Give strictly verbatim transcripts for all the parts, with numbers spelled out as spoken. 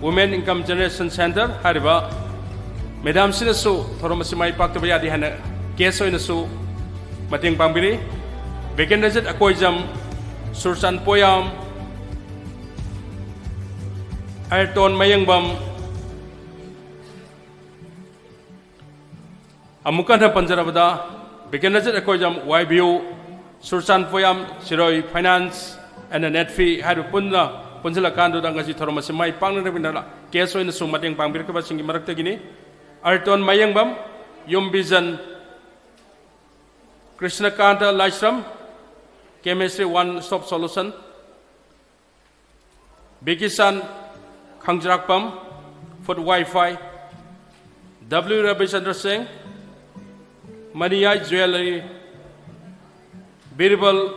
Women Income Generation Center ꯍꯥꯏꯔꯤꯕ ꯃꯦꯗꯥꯝꯁꯤꯅꯁꯨ ꯊꯧꯔꯝ ꯑꯁꯤ ꯃꯥꯏ ꯄꯥꯛꯇꯕ ꯌꯥꯗꯦ ꯍꯥꯏꯅ ꯀꯦꯁ ꯑꯣꯏꯅꯁꯨ ꯃꯇꯦꯡ ꯄꯥꯡꯕꯤꯔꯤ꯫ ꯕꯤꯀꯦꯟꯗ꯭ꯔꯖꯤꯠ ꯑꯀꯣꯏꯖꯝ, ꯁꯨꯔꯆꯥꯟ ꯄꯣꯌꯥꯝ, ꯑꯥꯏꯔꯇꯣꯟ ꯃꯌꯦꯡꯕꯝ, ꯑꯃꯨꯛꯀ ꯍꯟꯅ ꯄꯟꯖꯔꯕꯗ, ꯕꯤꯀꯦꯟꯗ꯭ꯔꯖꯤꯠ ꯑꯩꯈꯣꯏꯖꯝ, ꯋꯥꯏ ꯕꯤ ꯑꯣ, ꯁꯨꯔꯆꯥꯟ ꯄꯣꯌꯥꯝ, ꯁꯤꯔꯣꯏ ꯐꯥꯏꯅꯥꯟꯁ ꯑꯦꯟ ꯅꯦꯠꯐꯤ ꯍꯥꯏꯔꯤꯕ ꯄꯨꯟꯅ ꯄꯨꯟꯁꯤꯜꯂꯀꯥꯟꯗꯨꯗ ꯉꯁꯤ ꯊꯧꯔꯝ ꯑꯁꯤ ꯃꯥꯏ ꯄꯥꯛꯅꯅꯕꯒꯤꯗꯃꯛ ꯀꯦꯁ ꯑꯣꯏꯅꯁꯨ ꯃꯇꯦꯡ ꯄꯥꯡꯕꯤꯔꯛꯈꯤꯕꯁꯤꯡꯒꯤ ꯃꯔꯛꯇꯒꯤꯅꯤ꯫ Airton Mayengbam, Yum vision, Krishnakanta Laishram, chemistry one stop solution, Bikishan Khangjrakpam, food Waiphai, W Rabichandra Singh, Maniyai jewellery, Birbal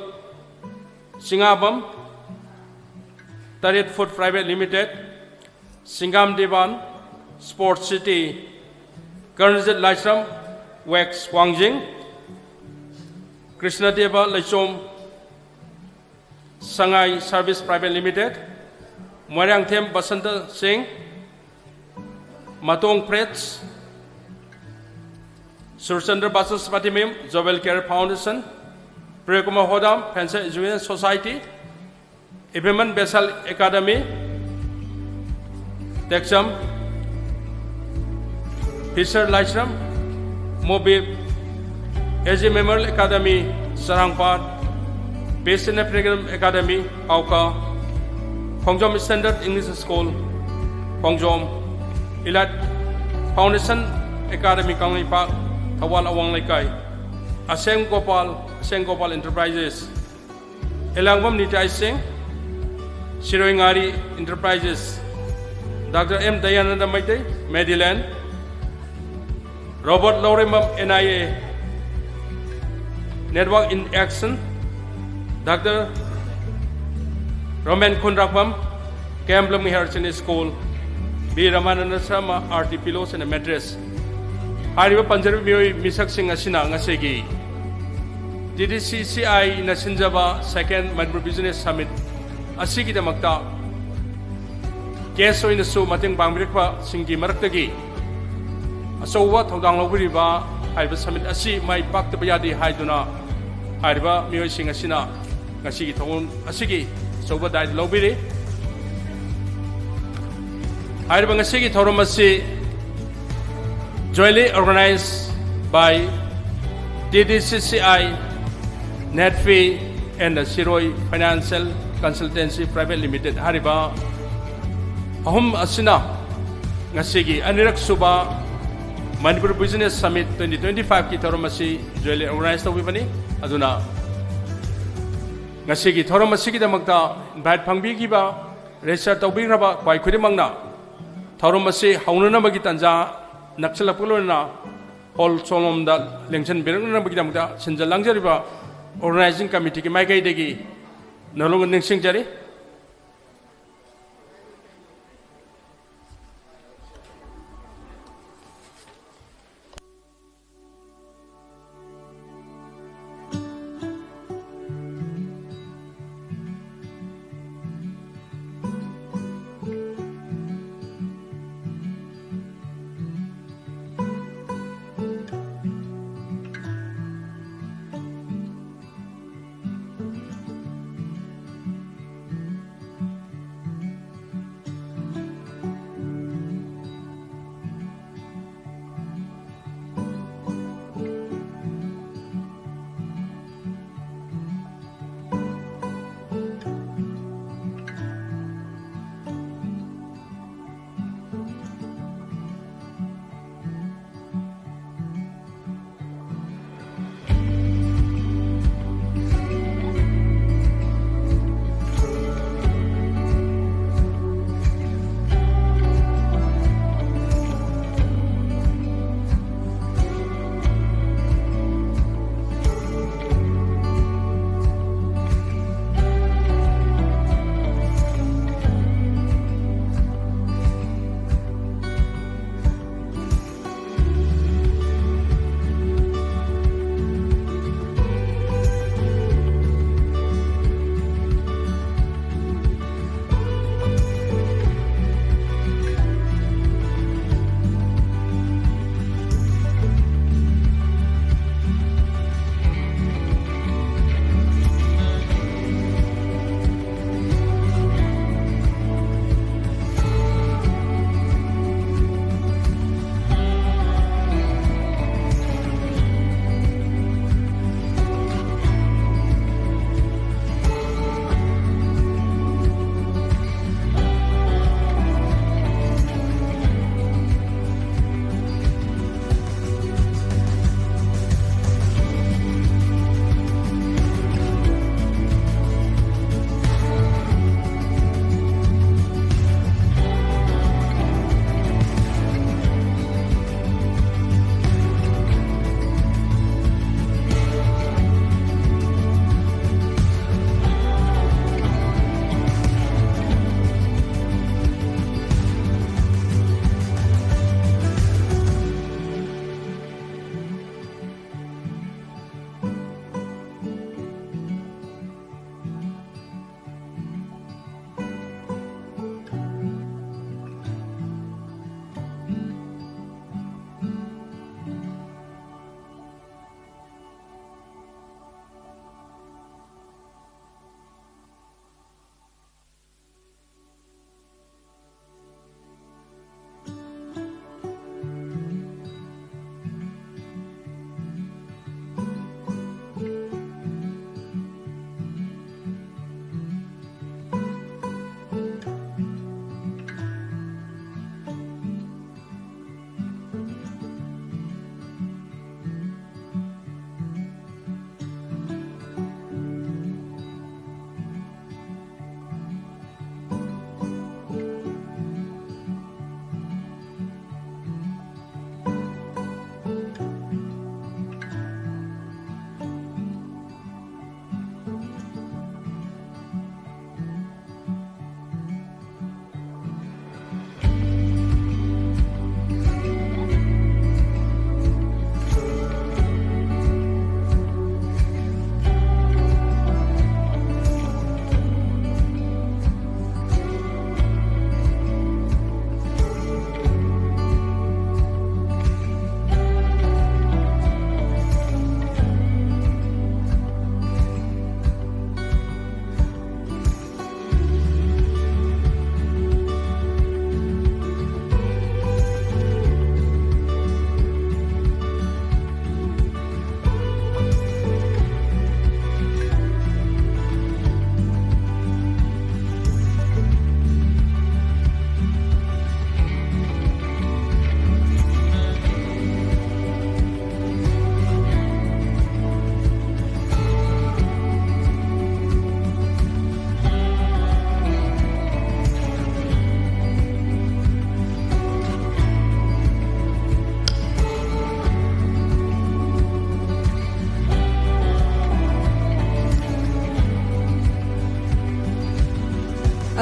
Chingangbam, Taret food private limited, Singam Dewan, sports city, Karanjit Laishram, wax Wangjing, Krishnadev Leichom, Sangai service private limited, Moirangthem Basanta Singh, Matong frets, Surchandra Bachaspati Mayum, Jobel care foundation, Priyakumar Hodam, ꯐꯦꯟꯁꯔ ꯏꯖꯨꯀꯦꯁꯟ ꯁꯣꯁꯥꯏꯇꯤ, ꯏꯕꯦꯝꯃꯟ ꯕꯦꯁꯜ ꯑꯦꯀꯥꯗꯃꯤ, ꯇꯦꯛꯆꯝ, ꯐꯤꯁꯔ ꯂꯥꯏꯁ꯭ꯔꯝ, ꯃꯣꯕꯤꯞ, A G memorial academy, Charangpat, basin African academy, ꯀꯥꯎꯀꯥ, Khongjom standard English school, Khongjom, ꯏꯂꯥꯏꯠ foundation academy, Kangleipak, Thoubal ꯑꯋꯥꯡ ꯂꯩꯀꯥꯏ, ꯑꯁꯦꯡ ꯒꯣꯄꯥꯜ, ꯑꯁꯦꯡ Gopal enterprises, Elangbam Nitai Singh, Shirui ngari enterprises, doctor M Dayananda Meitei, Medilen, Robert Lourembam, N I A, network in action, doctor Romen Khundrakpam, K M bloom higher secondary school, B Ramananda Sharma, R T pillows and mattress. ꯍꯥꯏꯔꯤꯕ ꯄꯟꯖꯔꯤꯕ ꯃꯤꯑꯣꯏ ꯃꯤꯁꯛꯁꯤꯡ ꯑꯁꯤꯅ ꯉꯁꯤꯒꯤ T D C ꯁꯤ ꯑꯥꯏꯅ ꯁꯤꯟꯖꯕ ꯁꯦꯀꯦꯟ ꯃꯅꯤꯄꯨꯔ ꯕꯤꯖꯤꯅꯦꯁ ꯁꯃꯤꯠ ꯑꯁꯤꯒꯤꯗꯃꯛꯇ case ꯑꯣꯏꯅꯁꯨ ꯃꯇꯦꯡ ꯄꯥꯡꯕꯤꯔꯛꯄꯁꯤꯡꯒꯤ ꯃꯔꯛꯇꯒꯤ ꯑꯆꯧꯕ ꯊꯧꯗꯥꯡ ꯂꯧꯕꯤꯔꯤꯕ ꯍꯥꯏꯔꯤꯕ ꯁꯃꯤꯠ ꯑꯁꯤ ꯃꯥꯏ ꯄꯥꯛꯇꯕ ꯌꯥꯗꯦ ꯍꯥꯏꯗꯨꯅ ꯍꯥꯏꯔꯤꯕ ꯃꯤꯑꯣꯏꯁꯤꯡ ꯑꯁꯤꯅ ꯉꯁꯤꯒꯤ ꯊꯧꯔꯝ ꯑꯁꯤꯒꯤ ꯑꯆꯧꯕ ꯗꯥꯏꯇ ꯂꯧꯕꯤꯔꯤ꯫ ꯍꯥꯏꯔꯤꯕ ꯉꯁꯤꯒꯤ ꯊꯧꯔꯝ ꯑꯁꯤ jointly organized by T D C C I, NEDFI and the Siroi Financial Consultancy Private Limited ꯍꯥꯏꯔꯤꯕ ꯑꯍꯨꯝ ꯑꯁꯤꯅ ꯉꯁꯤꯒꯤ ꯑꯅꯤꯔꯛ ꯁꯨꯕ Manipur Business Summit twenty twenty-five ꯀꯤ ꯊꯧꯔꯝ ꯑꯁꯤ jointly organize ꯇꯧꯕꯤꯕꯅꯤ꯫ ꯑꯗꯨꯅ ꯉꯁꯤꯒꯤ ꯊꯧꯔꯝ ꯑꯁꯤꯒꯤꯗꯃꯛꯇ invite ꯐꯪꯕꯤꯈꯤꯕ, register ꯇꯧꯕꯤꯈ꯭ꯔꯕ ꯈ꯭ꯋꯥꯏ ꯈꯨꯗꯤꯡꯃꯛꯅ ꯊꯧꯔꯝ ꯑꯁꯤ ꯍꯧꯅꯅꯕꯒꯤ ꯇꯥꯟꯖꯥ ꯅꯛꯁꯤꯜꯂꯛꯄꯒ ꯂꯣꯏꯅꯅ ꯍꯣꯜ ꯁꯣꯂꯣꯝꯗ ꯂꯦꯡꯁꯤꯟꯕꯤꯔꯛꯅꯅꯕꯒꯤꯗꯃꯛꯇ ꯁꯤꯟꯖ ꯂꯥꯡꯖꯔꯤꯕ organizing committee ꯒꯤ ꯃꯥꯏꯀꯩꯗꯒꯤ ꯅꯣꯂꯨꯛꯅ ꯅꯤꯡꯁꯤꯡꯖꯔꯤ꯫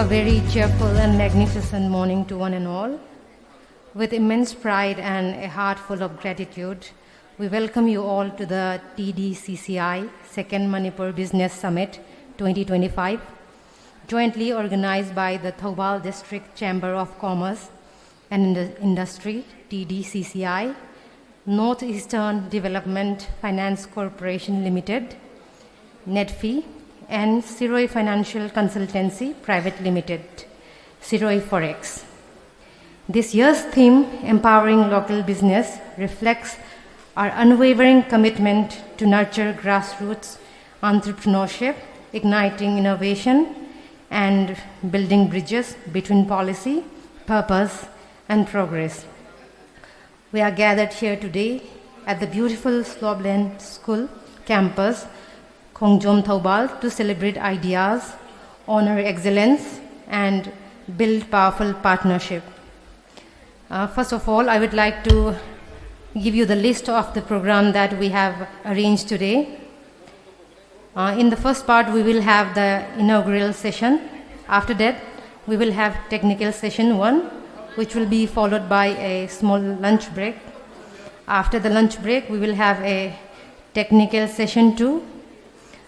A very cheerful and magnificent morning to one and all. With immense pride and a heart full of gratitude, we welcome you all to the T D C C I Second Manipur Business Summit twenty twenty-five, jointly organized by the Thoubal District Chamber of Commerce and Indu- Industry, T D C C I, Northeastern Development Finance Corporation Limited, NEDFI, and Siroi Financial Consultancy Private Limited, Siroi Forex. This year's theme, Empowering Local Business, reflects our unwavering commitment to nurture grassroots entrepreneurship, igniting innovation, and building bridges between policy, purpose, and progress. We are gathered here today at the beautiful Slopeland School campus, Khongjom Thoubal, to celebrate ideas, honor excellence, and build powerful partnership. Uh, first of all, I would like to give you the list of the program that we have arranged today. Uh, in the first part, we will have the inaugural session. After that, we will have technical session one, which will be followed by a small lunch break. After the lunch break, we will have a technical session two.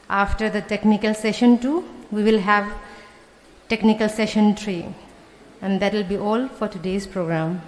After the technical session two, we will have technical session three. And that will be all for today's program.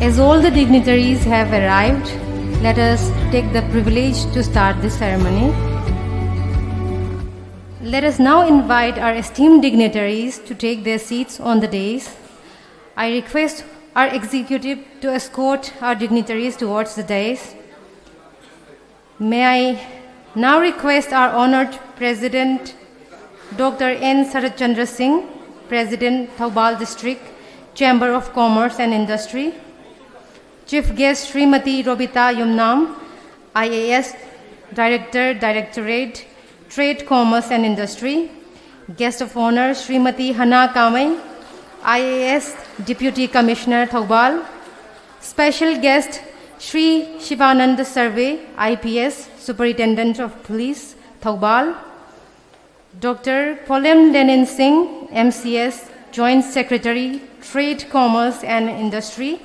As all the dignitaries have arrived, let us take the privilege to start the ceremony. Let us now invite our esteemed dignitaries to take their seats on the dais. I request our executive to escort our dignitaries towards the dais. May I now request our honored President, Doctor N Sarat Chandra Singh, President, Thoubal District Chamber of Commerce and Industry, Chief Guest Srimati Robita Yumnam, I A S, Director, Directorate, Trade, Commerce and Industry, Guest of Honor Srimati Hana Kamai, I A S, Deputy Commissioner, Thoubal, Special Guest Shri Shivanand Sarve, I P S, Superintendent of Police, Thoubal, Doctor Polem Lenin Singh, M C S, Joint Secretary, Trade, Commerce and Industry,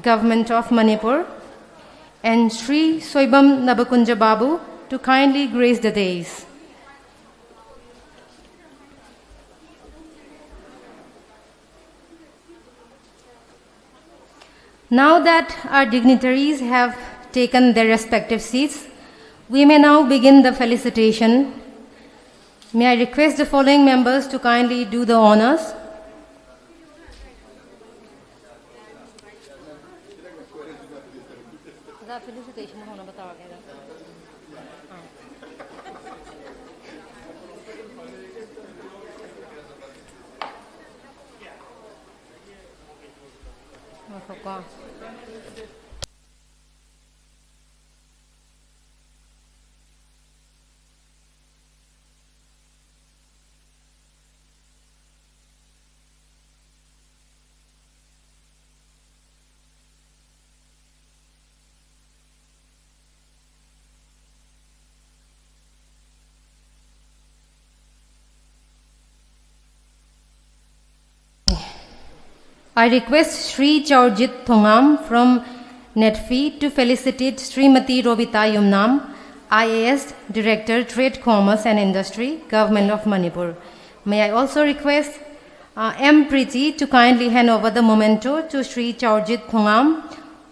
Government of Manipur, and Shri Soibam Nabakunja Babu to kindly grace the dais. Now that our dignitaries have taken their respective seats, we may now begin the felicitation. May I request the following members to kindly do the honors? ꯉꯥꯏꯈꯣꯀꯣ꯫ I request Shri Chaurjit Thongam from NETFI to felicitate Srimati Robita Yumnam, I A S, Director, Trade, Commerce and Industry, Government of Manipur. May I also request Uh, M Priti to kindly hand over the memento to Shri Chaurjit Phungam,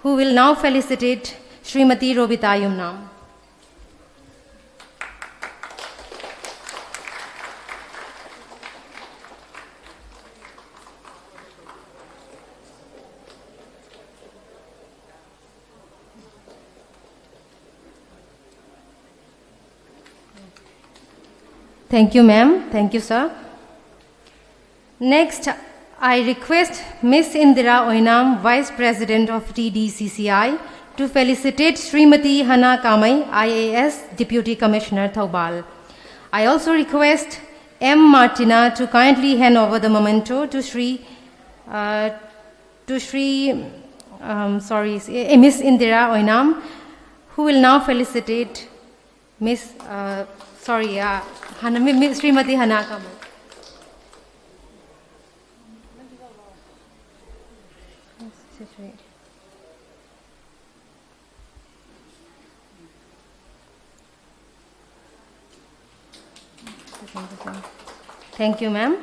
who will now felicitate Srimati Robita Yumnam. Thank you, ma'am. Thank you, sir. Next, I request Miss Indira Oinam, Vice President of T D C C I, to felicitate Srimati Hana Kamai, I A S, Deputy Commissioner, Thoubal. I also request M Martina to kindly hand over the memento to Sri, uh, to Sri, um, sorry, eh, Miss Indira Oinam, who will now felicitate Miss, uh, sorry, uh, Hana, Mi-, Mi-, Srimati Hana Kamai. Thank you, ma'am.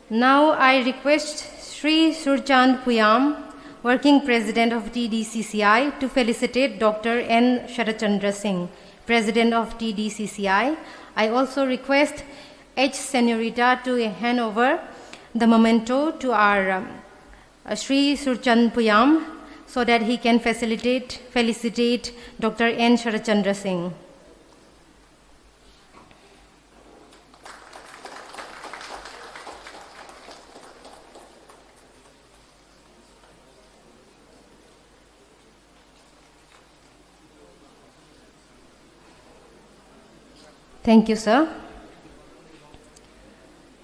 Now I request Sri Surchand Puyam, Working President of T D C C I, to felicitate Doctor N Sharachandra Singh, President of T D C C I. I also request H Senorita to hand over the memento to our, um, uh, Sri Surchand Puyam so that he can facilitate, felicitate Doctor N Sharachandra Singh. Thank you, sir.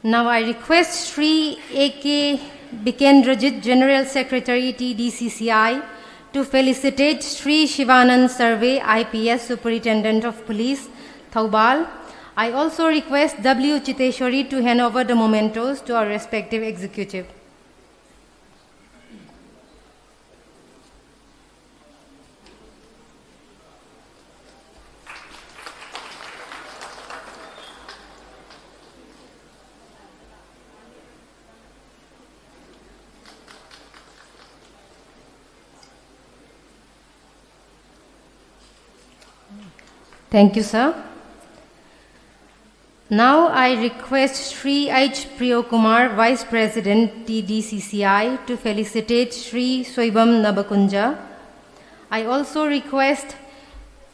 Now I request Sri A K Bikendrajit, General Secretary, T D C C I, to felicitate Sri Shivanand Sarve, I P S, Superintendent of Police, Thoubal. I also request W Chiteshwari to hand over the mementos to our respective executive. Thank you, sir. Now I request Shri H Priyokumar, Vice President, T D C C I, to felicitate Shri Soibam Nabakunja. I also request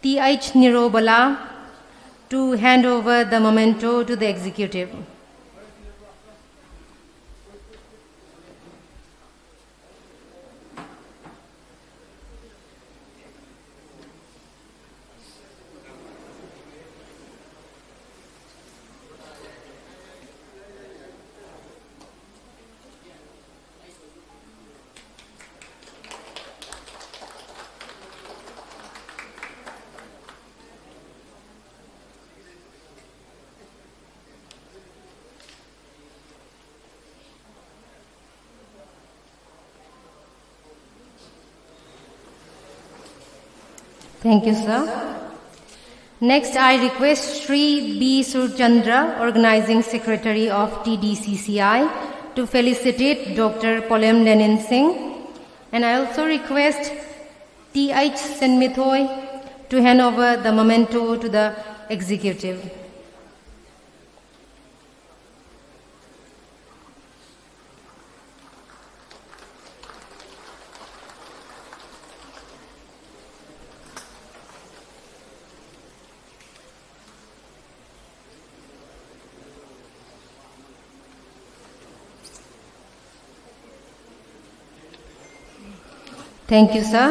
T H Nirobala to hand over the memento to the executive. Thank you, sir. Next, I request Shri B Surchandra, Organizing Secretary of T D C C I, to felicitate Doctor Polem Lenin Singh. And I also request T H Senmithoi to hand over the memento to the executive. Thank you, sir.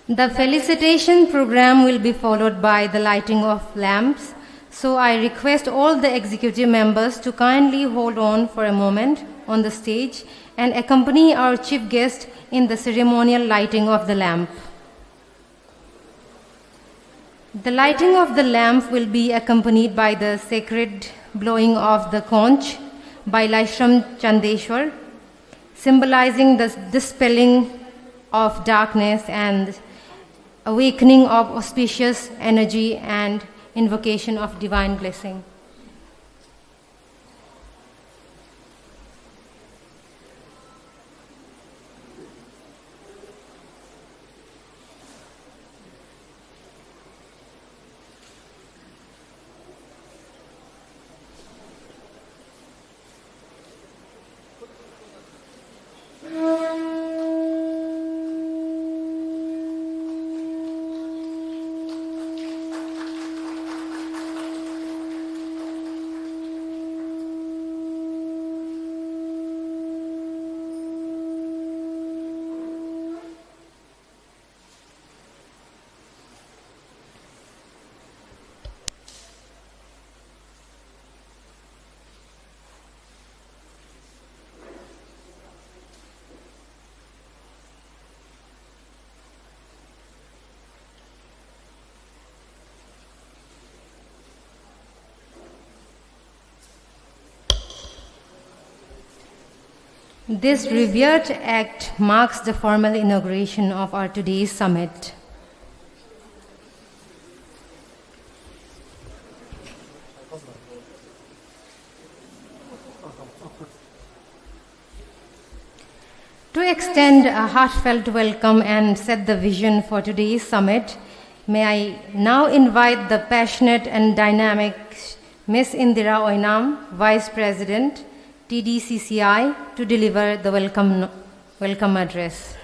The felicitation program will be followed by the lighting of lamps. So I request all the executive members to kindly hold on for a moment on the stage and accompany our chief guest in the ceremonial lighting of the lamp. The lighting of the lamp will be accompanied by the sacred blowing of the conch by Laishram Chandeshwar, symbolizing the dispelling of darkness and awakening of auspicious energy and invocation of divine blessing. This revered act marks the formal inauguration of our today's summit. To extend a heartfelt welcome and set the vision for today's summit, may I now invite the passionate and dynamic Miss Indira Oinam, Vice President, T D C C I, to deliver the welcome, welcome address.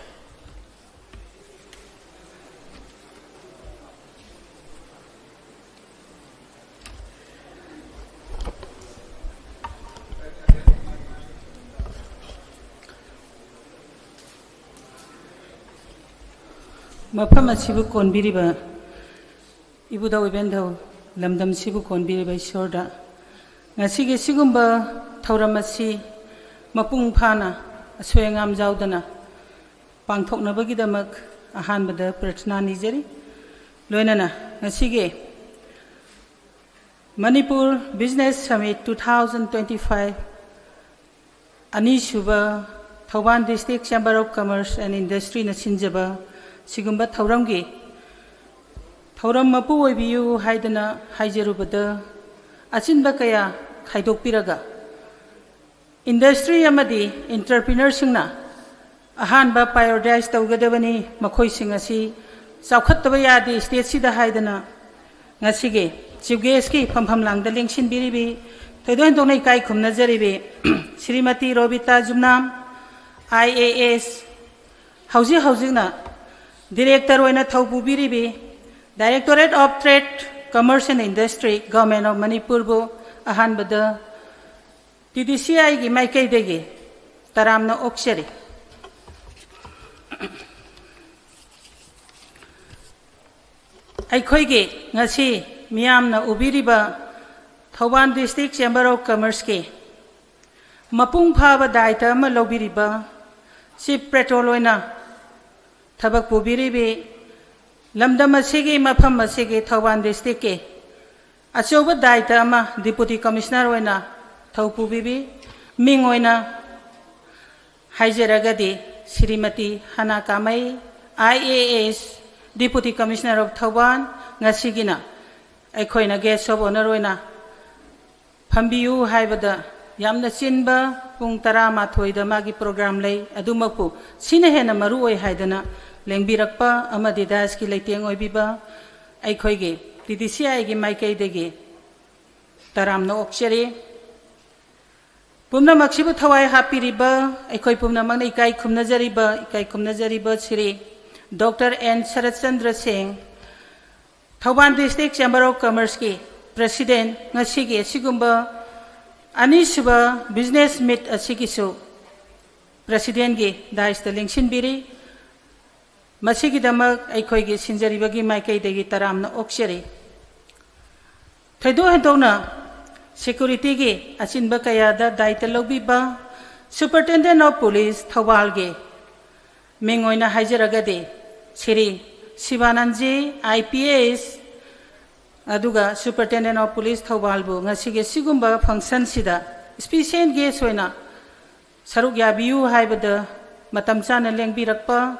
ꯃꯐꯝ ꯑꯁꯤꯕꯨ ꯀꯣꯟꯕꯤꯔꯤꯕ ꯏꯕꯨꯙꯧ ꯏꯕꯦꯟꯙꯧ, ꯂꯝꯗꯝꯁꯤꯕꯨ ꯀꯣꯟꯕꯤꯔꯤꯕ ꯏꯁꯣꯔꯗ ꯉꯁꯤꯒꯤ ꯁꯤꯒꯨꯝꯕ ꯊꯧꯔꯝ ꯑꯁꯤ ꯃꯄꯨꯡ ꯐꯥꯅ ꯑꯁꯣꯏ ꯑꯉꯥꯝ ꯌꯥꯎꯗꯅ ꯄꯥꯡꯊꯣꯛꯅꯕꯒꯤꯗꯃꯛ ꯑꯍꯥꯟꯕꯗ ꯄ꯭ꯔꯊꯅꯥ ꯅꯤꯖꯔꯤ꯫ ꯂꯣꯏꯅꯅ ꯉꯁꯤꯒꯤ Manipur Business Summit two thousand twenty-five, ꯑꯅꯤꯁꯨꯕ Thoubal District Chamber of Commerce and Industryꯅ ꯁꯤꯟꯖꯕ ꯁꯤꯒꯨꯝꯕ ꯊꯧꯔꯝꯒꯤ ꯊꯧꯔꯝ ꯃꯄꯨ ꯑꯣꯏꯕꯤꯌꯨ ꯍꯥꯏꯗꯅ ꯍꯥꯏꯖꯔꯨꯕꯗ, ꯑꯆꯤꯟꯕ ꯀꯌꯥ ꯈꯥꯏꯗꯣꯛꯄꯤꯔꯒ, industry ꯑꯃꯗꯤ entrepreneurꯁꯤꯡꯅ ꯑꯍꯥꯟꯕ prioritize ꯇꯧꯒꯗꯕꯅꯤ, ꯃꯈꯣꯏꯁꯤꯡ ꯑꯁꯤ ꯆꯥꯎꯈꯠꯇꯕ ꯌꯥꯗꯦ stateꯁꯤꯗ ꯍꯥꯏꯗꯅ, ꯉꯁꯤꯒꯤ Chief Guestꯀꯤ ꯐꯝꯐꯝ ꯂꯥꯡꯗ ꯂꯦꯡꯁꯤꯟꯕꯤꯔꯤꯕꯤ, ꯊꯣꯏꯗꯣꯛ ꯍꯦꯟꯗꯣꯛꯅ ꯏꯀꯥꯏ ꯈꯨꯝꯅꯖꯔꯤꯕꯤ Shrimati Robita ꯖꯨꯝꯅꯥꯝ, I A S, ꯍꯧꯖꯤꯛ ꯍꯧꯖꯤꯛꯅ Director ꯑꯣꯏꯅ ꯊꯧ ꯄꯨꯕꯤꯔꯤꯕꯤ Directorate of Trade, Commerce and Industry, Government of ꯃꯅꯤꯄꯨꯔꯕꯨ ꯑꯍꯥꯟꯕꯗ T D C Iꯒꯤ ꯃꯥꯏꯀꯩꯗꯒꯤ ꯇꯔꯥꯝꯅ ꯑꯣꯛꯆꯔꯤ꯫ ꯑꯩꯈꯣꯏꯒꯤ ꯉꯁꯤ ꯃꯤꯌꯥꯝꯅ ꯎꯕꯤꯔꯤꯕ ꯊꯧꯕꯥꯜ District Chamber of Commerceꯀꯤ ꯃꯄꯨꯡ ꯐꯥꯕ ꯗꯥꯏꯇ ꯑꯃ ꯂꯧꯕꯤꯔꯤꯕ Chief Patron ꯑꯣꯏꯅ ꯊꯕꯛ ꯄꯨꯕꯤꯔꯤꯕꯤ, ꯂꯝꯗꯝ ꯑꯁꯤꯒꯤ, ꯃꯐꯝ ꯑꯁꯤꯒꯤ, ꯊꯧꯕꯥꯜ Districtꯀꯤ ꯑꯆꯧꯕ ꯗꯥꯏꯇ ꯑꯃ Deputy Commissioner ꯑꯣꯏꯅ ꯊꯧ ꯄꯨꯕꯤꯕꯤ, ꯃꯤꯡ ꯑꯣꯏꯅ ꯍꯥꯏꯖꯔꯒꯗꯤ, Shrimati ꯍꯅꯥ ꯀꯥꯃꯩ, I A S, Deputy Commissioner of Thoubal, ꯉꯁꯤꯒꯤꯅ ꯑꯩꯈꯣꯏꯅ guest of honour ꯑꯣꯏꯅ ꯐꯝꯕꯤꯌꯨ ꯍꯥꯏꯕꯗ, ꯌꯥꯝꯅ ꯆꯤꯟꯕ ꯄꯨꯡ ꯇꯔꯥꯃꯥꯊꯣꯏꯗ ꯃꯥꯒꯤ program ꯂꯩ꯫ ꯑꯗꯨꯃꯛꯄꯨ ꯁꯤꯅ ꯍꯦꯟꯅ ꯃꯔꯨ ꯑꯣꯏ ꯍꯥꯏꯗꯅ ꯂꯦꯡꯕꯤꯔꯛꯄ ꯑꯃꯗꯤ dais ꯀꯤ ꯂꯩꯇꯦꯡ ꯑꯣꯏꯕꯤꯕ ꯑꯩꯈꯣꯏꯒꯤ T D C I ꯒꯤ ꯃꯥꯏꯀꯩꯗꯒꯤ ꯇꯔꯥꯝꯅ ꯑꯣꯛꯆꯔꯤ꯫ ꯄꯨꯝꯅꯃꯛꯁꯤꯕꯨ ꯊꯋꯥꯏ ꯍꯥꯞꯄꯤꯔꯤꯕ ꯑꯩꯈꯣꯏ ꯄꯨꯝꯅꯃꯛꯅ ꯏꯀꯥꯏ ꯈꯨꯝꯅꯖꯔꯤꯕ, ꯏꯀꯥꯏ ꯈꯨꯝꯅꯖꯔꯤꯕ ꯁ꯭ꯔꯤ Doctor N ꯁꯔꯠꯆꯟꯗ꯭ꯔ ꯁꯤꯡ, Thoubal District Chamber of Commerce ꯀꯤ President, ꯉꯁꯤꯒꯤ ꯑꯁꯤꯒꯨꯝꯕ ꯑꯅꯤꯁꯨꯕ business meet ꯑꯁꯤꯒꯤꯁꯨ President ꯀꯤ dais ꯇ ꯂꯦꯡꯁꯤꯟꯕꯤꯔꯤ꯫ ꯃꯁꯤꯒꯤꯗꯃꯛ ꯑꯩꯈꯣꯏꯒꯤ ꯁꯤꯟꯖꯔꯤꯕꯒꯤ ꯃꯥꯏꯀꯩꯗꯒꯤ ꯇꯔꯥꯝꯅ ꯑꯣꯛꯆꯔꯤ꯫ ꯊꯣꯏꯗꯣꯛ ꯍꯦꯟꯗꯣꯛꯅ security ꯒꯤ ꯑꯆꯤꯟꯕ ꯀꯌꯥꯗ ꯗꯥꯏꯇ ꯂꯧꯕꯤꯕ Superintendent of Police ꯊꯧꯕꯥꯜꯒꯤ ꯃꯤꯡ ꯑꯣꯏꯅ ꯍꯥꯏꯖꯔꯒꯗꯤ, ꯁ꯭ꯔꯤ ꯁꯤꯕꯥꯅꯟꯖꯤ, I P S, ꯑꯗꯨꯒ Superintendent of Police ꯊꯧꯕꯥꯜꯕꯨ ꯉꯁꯤꯒꯤ ꯁꯤꯒꯨꯝꯕ function ꯁꯤꯗ special guest ꯑꯣꯏꯅ ꯁꯔꯨꯛ ꯌꯥꯕꯤꯌꯨ ꯍꯥꯏꯕꯗ ꯃꯇꯝ ꯆꯥꯅ ꯂꯦꯡꯕꯤꯔꯛꯄ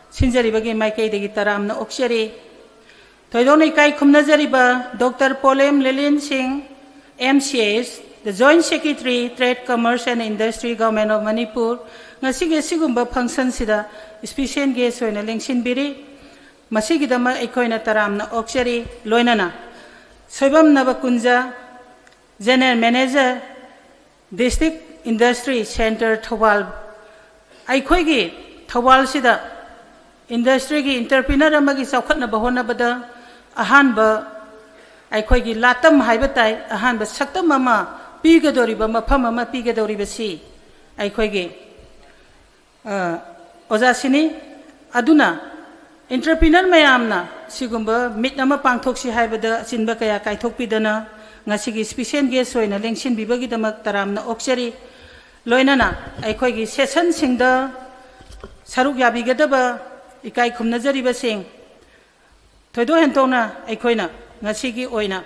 ꯁꯤꯟꯖꯔꯤꯕꯒꯤ ꯃꯥꯏꯀꯩꯗꯒꯤ ꯇꯔꯥꯝꯅ ꯑꯣꯛꯆꯔꯤ꯫ ꯊꯣꯏꯗꯣꯛꯅ ꯏꯀꯥꯏ ꯈꯨꯝꯅꯖꯔꯤꯕ Doctor ꯄꯣꯂꯦꯝ ꯂꯤꯂꯤꯟ ꯁꯤꯡ, M C S, the Joint Secretary, Trade, Commerce and Industry, Government of Manipur, ꯉꯁꯤꯒꯤ ꯑꯁꯤꯒꯨꯝꯕ function ꯁꯤꯗ special guest ꯑꯣꯏꯅ ꯂꯦꯡꯁꯤꯟꯕꯤꯔꯤ꯫ ꯃꯁꯤꯒꯤꯗꯃꯛ ꯑꯩꯈꯣꯏꯅ ꯇꯔꯥꯝꯅ ꯑꯣꯛꯆꯔꯤ꯫ ꯂꯣꯏꯅꯅ Soibam ꯅꯕꯀꯨꯟꯖ, General Manager, District Industry Centre Thoubal, ꯑꯩꯈꯣꯏꯒꯤ ꯊꯧꯕꯥꯜꯁꯤꯗ industry ꯒꯤ entrepreneur ꯑꯃꯒꯤ ꯆꯥꯎꯈꯠꯅꯕ ꯍꯣꯠꯅꯕꯗ ꯑꯍꯥꯟꯕ ꯑꯩꯈꯣꯏꯒꯤ ꯂꯥꯇꯝ ꯍꯥꯏꯕ ꯇꯥꯏ, ꯑꯍꯥꯟꯕ ꯁꯛꯇꯝ ꯑꯃ ꯄꯤꯒꯗꯧꯔꯤꯕ, ꯃꯐꯝ ꯑꯃ ꯄꯤꯒꯗꯧꯔꯤꯕꯁꯤ ꯑꯩꯈꯣꯏꯒꯤ, ꯑ, ꯑꯣꯖꯥꯁꯤꯅꯤ꯫ ꯑꯗꯨꯅ entrepreneur ꯃꯌꯥꯝꯅ ꯁꯤꯒꯨꯝꯕ meet ꯑꯃ ꯄꯥꯡꯊꯣꯛꯁꯤ ꯍꯥꯏꯕꯗ ꯑꯆꯤꯟꯕ ꯀꯌꯥ ꯀꯥꯏꯊꯣꯛꯄꯤꯗꯅ ꯉꯁꯤꯒꯤ special guest ꯑꯣꯏꯅ ꯂꯦꯡꯁꯤꯟꯕꯤꯕꯒꯤꯗꯃꯛ ꯇꯔꯥꯝꯅ ꯑꯣꯛꯆꯔꯤ꯫ ꯂꯣꯏꯅꯅ ꯑꯩꯈꯣꯏꯒꯤ session ꯁꯤꯡꯗ ꯁꯔꯨꯛ ꯌꯥꯕꯤꯒꯗꯕ ꯏꯀꯥꯏ ꯈꯨꯝꯅꯖꯔꯤꯕꯁꯤꯡ, ꯊꯣꯏꯗꯣꯛ ꯍꯦꯟꯗꯣꯛꯅ ꯑꯩꯈꯣꯏꯅ ꯉꯁꯤꯒꯤ ꯑꯣꯏꯅ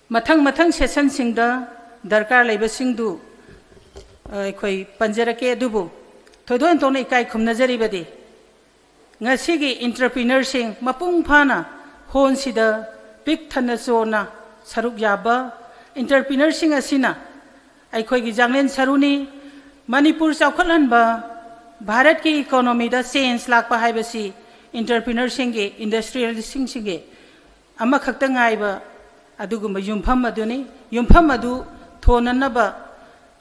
ꯃꯊꯪ ꯃꯊꯪ session ꯁꯤꯡꯗ ꯗꯔꯀꯥꯔ ꯂꯩꯕꯁꯤꯡꯗꯨ ꯑꯩꯈꯣꯏ ꯄꯟꯖꯔꯛꯀꯦ꯫ ꯑꯗꯨꯕꯨ ꯊꯣꯏꯗꯣꯛ ꯍꯦꯟꯗꯣꯛꯅ ꯏꯀꯥꯏ ꯈꯨꯝꯅꯖꯔꯤꯕꯗꯤ ꯉꯁꯤꯒꯤ entrepreneurꯁꯤꯡ ꯃꯄꯨꯡ ꯐꯥꯅ ꯍꯣꯟꯁꯤꯗ ꯄꯤꯛ ꯊꯟꯅ ꯆꯣꯟꯅ ꯁꯔꯨꯛ ꯌꯥꯕ entrepreneurꯁꯤꯡ ꯑꯁꯤꯅ ꯑꯩꯈꯣꯏꯒꯤ ꯌꯥꯡꯂꯦꯟ ꯁꯔꯨꯅꯤ꯫ ꯃꯅꯤꯄꯨꯔ ꯆꯥꯎꯈꯠꯍꯟꯕ, ꯚꯥꯔꯠꯀꯤ economyꯗ change ꯂꯥꯛꯄ ꯍꯥꯏꯕꯁꯤ entrepreneurꯁꯤꯡꯒꯤ, industrialistꯁꯤꯡꯁꯤꯒꯤ ꯑꯃꯈꯛꯇ ꯉꯥꯏꯕ ꯑꯗꯨꯒꯨꯝꯕ ꯌꯨꯝꯐꯝ ꯑꯗꯨꯅꯤ꯫ ꯌꯨꯝꯐꯝ ꯑꯗꯨ ꯊꯣꯟꯅꯅꯕ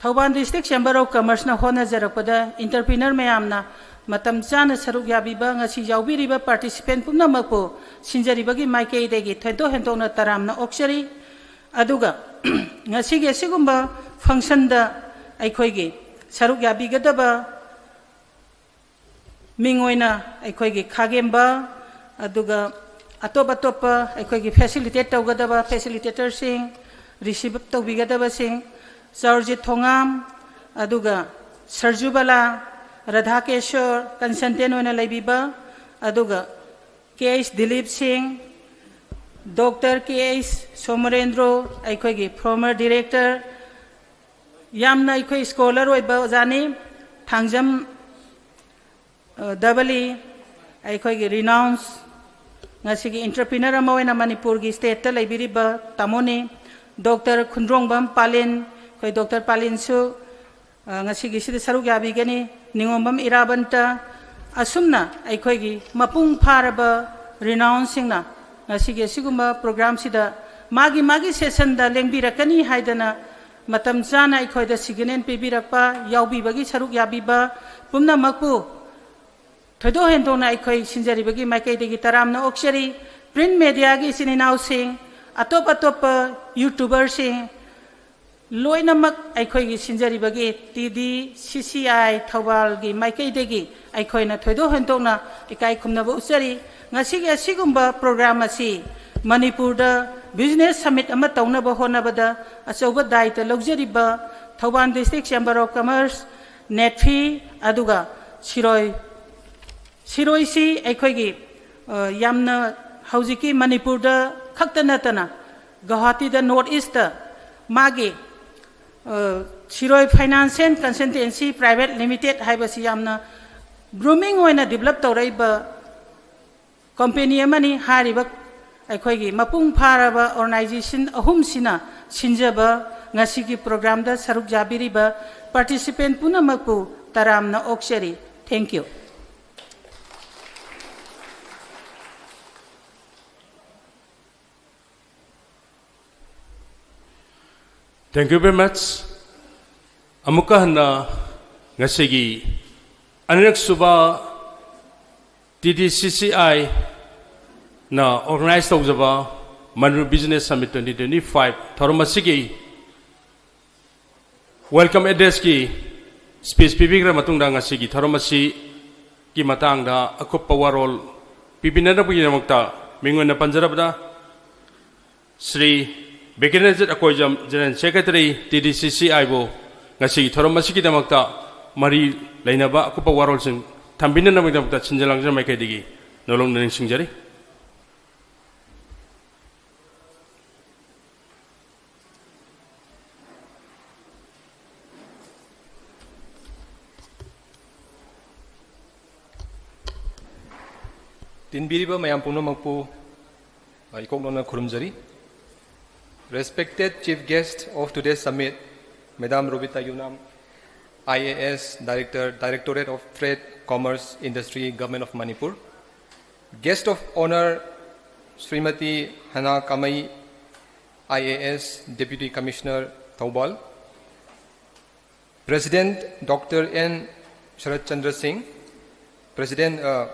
Thoubal District Chamber of Commerceꯅ ꯍꯣꯠꯅꯖꯔꯛꯄꯗ entrepreneur ꯃꯌꯥꯝꯅ ꯃꯇꯝ ꯆꯥꯅ ꯁꯔꯨꯛ ꯌꯥꯕꯤꯕ, ꯉꯁꯤ ꯌꯥꯎꯕꯤꯔꯤꯕ participant ꯄꯨꯝꯅꯃꯛꯄꯨ ꯁꯤꯟꯖꯔꯤꯕꯒꯤ ꯃꯥꯏꯀꯩꯗꯒꯤ ꯊꯣꯏꯗꯣꯛ ꯍꯦꯟꯗꯣꯛꯅ ꯇꯔꯥꯝꯅ ꯑꯣꯛꯆꯔꯤ꯫ ꯑꯗꯨꯒ ꯉꯁꯤꯒꯤ ꯑꯁꯤꯒꯨꯝꯕ functionꯗ ꯑꯩꯈꯣꯏꯒꯤ ꯁꯔꯨꯛ ꯌꯥꯕꯤꯒꯗꯕ ꯃꯤꯡ ꯑꯣꯏꯅ ꯑꯩꯈꯣꯏꯒꯤ ꯈꯥꯒꯦꯝꯕ, ꯑꯗꯨꯒ ꯑꯇꯣꯞ ꯑꯇꯣꯞꯄ ꯑꯩꯈꯣꯏꯒꯤ facilitate ꯇꯧꯒꯗꯕ facilitatorꯁꯤꯡ, receive ꯇꯧꯕꯤꯒꯗꯕꯁꯤꯡ, ꯆꯥꯎꯔꯖꯤꯠ ꯊꯣꯉꯥꯝ, ꯑꯗꯨꯒ ꯁꯔꯖꯨꯕꯂꯥ, ꯔꯥꯙꯥꯀꯦꯁꯣꯔ, consultant ꯑꯣꯏꯅ ꯂꯩꯕꯤꯕ, ꯑꯗꯨꯒ ꯀꯦ ꯑꯩꯆ ꯗꯤꯂꯤꯞ ꯁꯤꯡ, ꯗꯣꯛꯇꯔ ꯀꯦ ꯑꯩꯆ ꯁꯣꯃꯔꯦꯟꯗ꯭ꯔꯣ, ꯑꯩꯈꯣꯏꯒꯤ former director, ꯌꯥꯝꯅ ꯑꯩꯈꯣꯏ scholar ꯑꯣꯏꯕ ꯑꯣꯖꯥꯅꯤ꯫ ꯊꯥꯡꯖꯝ, ꯑ, ꯗꯕꯂꯤ, ꯑꯩꯈꯣꯏꯒꯤ renowned ꯉꯁꯤꯒꯤ entrepreneur ꯑꯃ ꯑꯣꯏꯅ ꯃꯅꯤꯄꯨꯔꯒꯤ stateꯇ ꯂꯩꯕꯤꯔꯤꯕ ꯇꯥꯃꯣꯅꯤ꯫ ꯗꯣꯛꯇꯔ ꯈꯨꯟꯗ꯭ꯔꯣꯡꯕꯝ ꯄꯥꯂꯤꯟ, ꯑꯩꯈꯣꯏ ꯗꯣꯛꯇꯔ ꯄꯥꯂꯤꯟꯁꯨ, ꯑ, ꯉꯁꯤꯒꯤꯁꯤꯗ ꯁꯔꯨꯛ ꯌꯥꯕꯤꯒꯅꯤ꯫ ꯅꯤꯉꯣꯝꯕꯝ ꯏꯔꯥꯕꯟꯇ, ꯑꯁꯨꯝꯅ ꯑꯩꯈꯣꯏꯒꯤ ꯃꯄꯨꯡ ꯐꯥꯔꯕ renownedꯁꯤꯡꯅ ꯉꯁꯤꯒꯤ ꯑꯁꯤꯒꯨꯝꯕ programꯁꯤꯗ ꯃꯥꯒꯤ ꯃꯥꯒꯤ sessionꯗ ꯂꯦꯡꯕꯤꯔꯛꯀꯅꯤ ꯍꯥꯏꯗꯅ ꯃꯇꯝ ꯆꯥꯅ ꯑꯩꯈꯣꯏꯗ signal ꯄꯤꯕꯤꯔꯛꯄ, ꯌꯥꯎꯕꯤꯕꯒꯤ ꯁꯔꯨꯛ ꯌꯥꯕꯤꯕ ꯄꯨꯝꯅꯃꯛꯄꯨ ꯊꯣꯏꯗꯣꯛ ꯍꯦꯟꯗꯣꯛꯅ ꯑꯩꯈꯣꯏ ꯁꯤꯟꯖꯔꯤꯕꯒꯤ ꯃꯥꯏꯀꯩꯗꯒꯤ ꯇꯔꯥꯝꯅ ꯑꯣꯛꯆꯔꯤ꯫ Print mediaꯒꯤ ꯏꯆꯤꯟ ꯏꯅꯥꯎꯁꯤꯡ, ꯑꯇꯣꯞ ꯑꯇꯣꯞꯄ YouTuberꯁꯤꯡ, ꯂꯣꯏꯅꯃꯛ ꯑꯩꯈꯣꯏꯒꯤ ꯁꯤꯟꯖꯔꯤꯕꯒꯤ T D C C I ꯊꯧꯕꯥꯜꯒꯤ ꯃꯥꯏꯀꯩꯗꯒꯤ ꯑꯩꯈꯣꯏꯅ ꯊꯣꯏꯗꯣꯛ ꯍꯦꯟꯗꯣꯛꯅ ꯏꯀꯥꯏ ꯈꯨꯝꯅꯕ ꯎꯠꯆꯔꯤ꯫ ꯉꯁꯤꯒꯤ ꯑꯁꯤꯒꯨꯝꯕ program ꯑꯁꯤ ꯃꯅꯤꯄꯨꯔꯗ business summit ꯑꯃ ꯇꯧꯅꯕ ꯍꯣꯠꯅꯕꯗ ꯑꯆꯧꯕ ꯗꯥꯏꯇ ꯂꯧꯖꯔꯤꯕ Thoubal District Chamber of Commerce, ꯅꯦꯠꯐꯤ, ꯑꯗꯨꯒ ꯁꯤꯔꯣꯏ, ꯁꯤꯔꯣꯏꯁꯤ ꯑꯩꯈꯣꯏꯒꯤ, ꯑ, ꯌꯥꯝꯅ ꯍꯧꯖꯤꯛꯀꯤ ꯃꯅꯤꯄꯨꯔꯗ ꯈꯛꯇ ꯅꯠꯇꯅ ꯒꯧꯍꯥꯇꯤꯗ, North Eastꯇ ꯃꯥꯒꯤ Siroi finance and consultancy private limited ꯍꯥꯏꯕꯁꯤ ꯌꯥꯝꯅ ꯒ꯭ꯔꯨꯃꯤꯡ ꯑꯣꯏꯅ ꯗꯤꯕꯂꯞ ꯇꯧꯔꯛꯏꯕ ꯀꯝꯄꯦꯅꯤ ꯑꯃꯅꯤ꯫ ꯍꯥꯏꯔꯤꯕ ꯑꯩꯈꯣꯏꯒꯤ ꯃꯄꯨꯡ ꯐꯥꯔꯕ ꯑꯣꯔꯒꯅꯥꯏꯖꯦꯁꯟ ꯑꯍꯨꯝꯁꯤꯅ ꯁꯤꯟꯖꯕ ꯉꯁꯤꯒꯤ ꯄ꯭ꯔꯣꯒ꯭ꯔꯥꯝꯗ ꯁꯔꯨꯛ ꯌꯥꯕꯤꯔꯤꯕ ꯄꯥꯔꯇꯤꯁꯤꯄꯦꯟ ꯄꯨꯝꯅꯃꯛꯄꯨ ꯇꯔꯥꯝꯅ ꯑꯣꯛꯆꯔꯤ꯫ Thank you. Thank you very much. ꯑꯃꯨꯛꯀ ꯍꯟꯅ ꯉꯁꯤꯒꯤ ꯑꯅꯤꯔꯛꯁꯨꯕ ꯇꯤ ꯗꯤ ꯁꯤ ꯁꯤ ꯑꯥꯏꯅ ꯑꯣꯔꯒꯅꯥꯏꯖ ꯇꯧꯖꯕ Manipur business submit twenty twenty five ꯊꯧꯔꯝ ꯑꯁꯤꯒꯤ ꯋꯦꯜꯀꯝ ꯑꯦꯗ꯭ꯔꯦꯁꯀꯤ ꯁ꯭ꯄꯤꯆ ꯄꯤꯕꯤꯈ꯭ꯔ ꯃꯇꯨꯡꯗ ꯉꯁꯤꯒꯤ ꯊꯧꯔꯝ ꯑꯁꯤꯒꯤ ꯃꯇꯥꯡꯗ ꯑꯀꯨꯞꯄ ꯋꯥꯔꯣꯜ ꯄꯤꯕꯤꯅꯅꯕꯒꯤꯗꯃꯛꯇ ꯃꯤꯡ ꯑꯣꯏꯅ ꯄꯟꯖꯔꯕꯗ Shri Bikiranjit Akoijam, general secretary, T D C C ꯑꯥꯏꯕꯨ ꯉꯁꯤꯒꯤ ꯊꯧꯔꯝ ꯑꯁꯤꯒꯤꯗꯃꯛꯇ ꯃꯔꯤ ꯂꯩꯅꯕ ꯑꯀꯨꯞꯄ ꯋꯥꯔꯣꯜꯁꯤꯡ ꯊꯝꯕꯤꯅꯅꯕꯒꯤꯗꯃꯛꯇ ꯁꯤꯟꯖ ꯂꯥꯡꯖ ꯃꯥꯏꯀꯩꯗꯒꯤ ꯅꯣꯂꯨꯛꯅ ꯅꯤꯡꯁꯤꯡꯖꯔꯤ꯫ ꯇꯤꯟꯕꯤꯔꯤꯕ ꯃꯌꯥꯝ ꯄꯨꯝꯅꯃꯛꯄꯨ ꯑꯩ ꯀꯣꯛꯅꯅ ꯈꯨꯔꯨꯝꯖꯔꯤ꯫ Respected Chief Guest of today's summit, Madam Robita Yunam, I A S, Director, Directorate of Trade, Commerce, Industry, Government of Manipur. Guest of Honor, Srimati Hana Kamai, I A S, Deputy Commissioner, Thoubal. President Doctor N Sharat Chandra Singh, President, uh,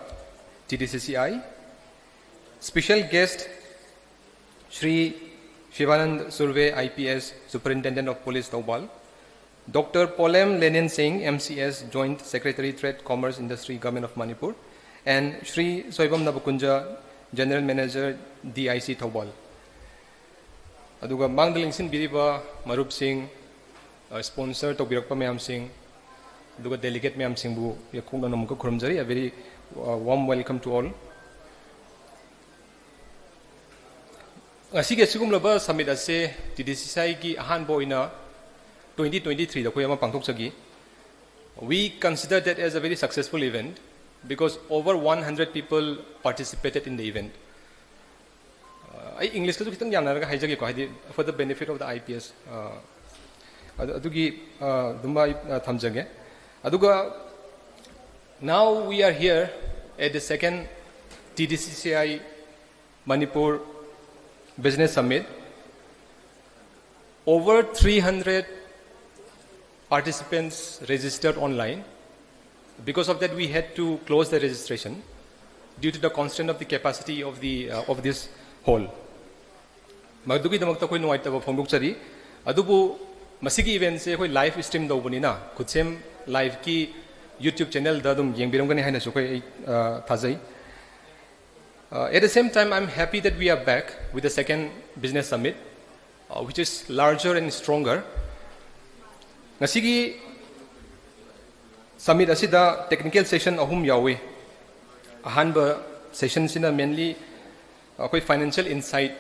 T D C C I. Special guest, Shri Shivanand Surve, I P S, Superintendent of Police, Thoubal. Doctor Polem Lenin Singh, M C S, Joint Secretary, Trade, Commerce, Industry, Government of Manipur. And Shri Soibam Nabakunja, General Manager, D I C, Thoubal. ꯑꯗꯨꯒ ꯃꯥꯡꯗ ꯂꯦꯡꯁꯤꯟꯕꯤꯔꯤꯕ ꯃꯔꯨꯞꯁꯤꯡ, ꯑ, sponsor ꯇꯧꯕꯤꯔꯛꯄ ꯃꯌꯥꯝꯁꯤꯡ, ꯑꯗꯨꯒ delegate ꯃꯌꯥꯝꯁꯤꯡꯕꯨ ꯌꯥꯀꯣꯛꯅꯅ ꯑꯃꯨꯛꯀ ꯈꯨꯔꯨꯝꯖꯔꯤ꯫ A very, uh, warm welcome to all. ꯉꯁꯤꯒꯤ ꯑꯁꯤꯒꯨꯝꯂꯕ summit ꯑꯁꯤ ꯇꯤ ꯗꯤ ꯁꯤ ꯁꯤ ꯑꯥꯏꯒꯤ ꯑꯍꯥꯟꯕ ꯑꯣꯏꯅ twenty twenty-three ꯗ ꯑꯩꯈꯣꯏ ꯑꯃ ꯄꯥꯡꯊꯣꯛꯆꯈꯤ. We consider that as a very successful event because over one hundred people participated in the event. ꯑꯩ ꯏꯪꯂꯤꯁꯀꯁꯨ ꯈꯤꯇꯪ ꯌꯥꯅꯔꯒ ꯍꯥꯏꯖꯒꯦꯀꯣ, ꯍꯥꯏꯗꯤ, for the benefit of the I P S, ꯑꯗꯨꯒꯤ ꯑꯗꯨꯝ ꯑꯩ ꯊꯝꯖꯒꯦ. ꯑꯗꯨꯒ now we are here at the second T D C C I Manipur Business Summit. Over three hundred participants registered online. Because of that, we had to close the registration due to the constraint of the capacity of the, uh, of this hall. ꯃꯗꯨꯒꯤꯗꯃꯛꯇ ꯑꯩꯈꯣꯏ ꯅꯨꯡꯉꯥꯏꯇꯕ ꯐꯣꯡꯗꯣꯛꯆꯔꯤ. ꯑꯗꯨꯕꯨ ꯃꯁꯤꯒꯤ event ꯁꯦ ꯑꯩꯈꯣꯏ live stream ꯇꯧꯕꯅꯤꯅ, ꯈꯨꯠꯁꯦꯝ Live ꯀꯤ YouTube channel ꯗ ꯑꯗꯨꯝ ꯌꯦꯡꯕꯤꯔꯝꯒꯅꯤ ꯍꯥꯏꯅꯁꯨ ꯑꯩꯈꯣꯏ, ꯑꯩ, ꯑ, ꯊꯥꯖꯩ. Uh, at the same time, I'm happy that we are back with the second business summit, uh, which is larger and stronger. ꯉꯁꯤꯒꯤ summit ꯑꯁꯤꯗ technical session ꯑꯍꯨꯝ ꯌꯥꯎꯏ. ꯑꯍꯥꯟꯕ session ꯁꯤꯅ mainly ꯑꯩꯈꯣꯏ financial insight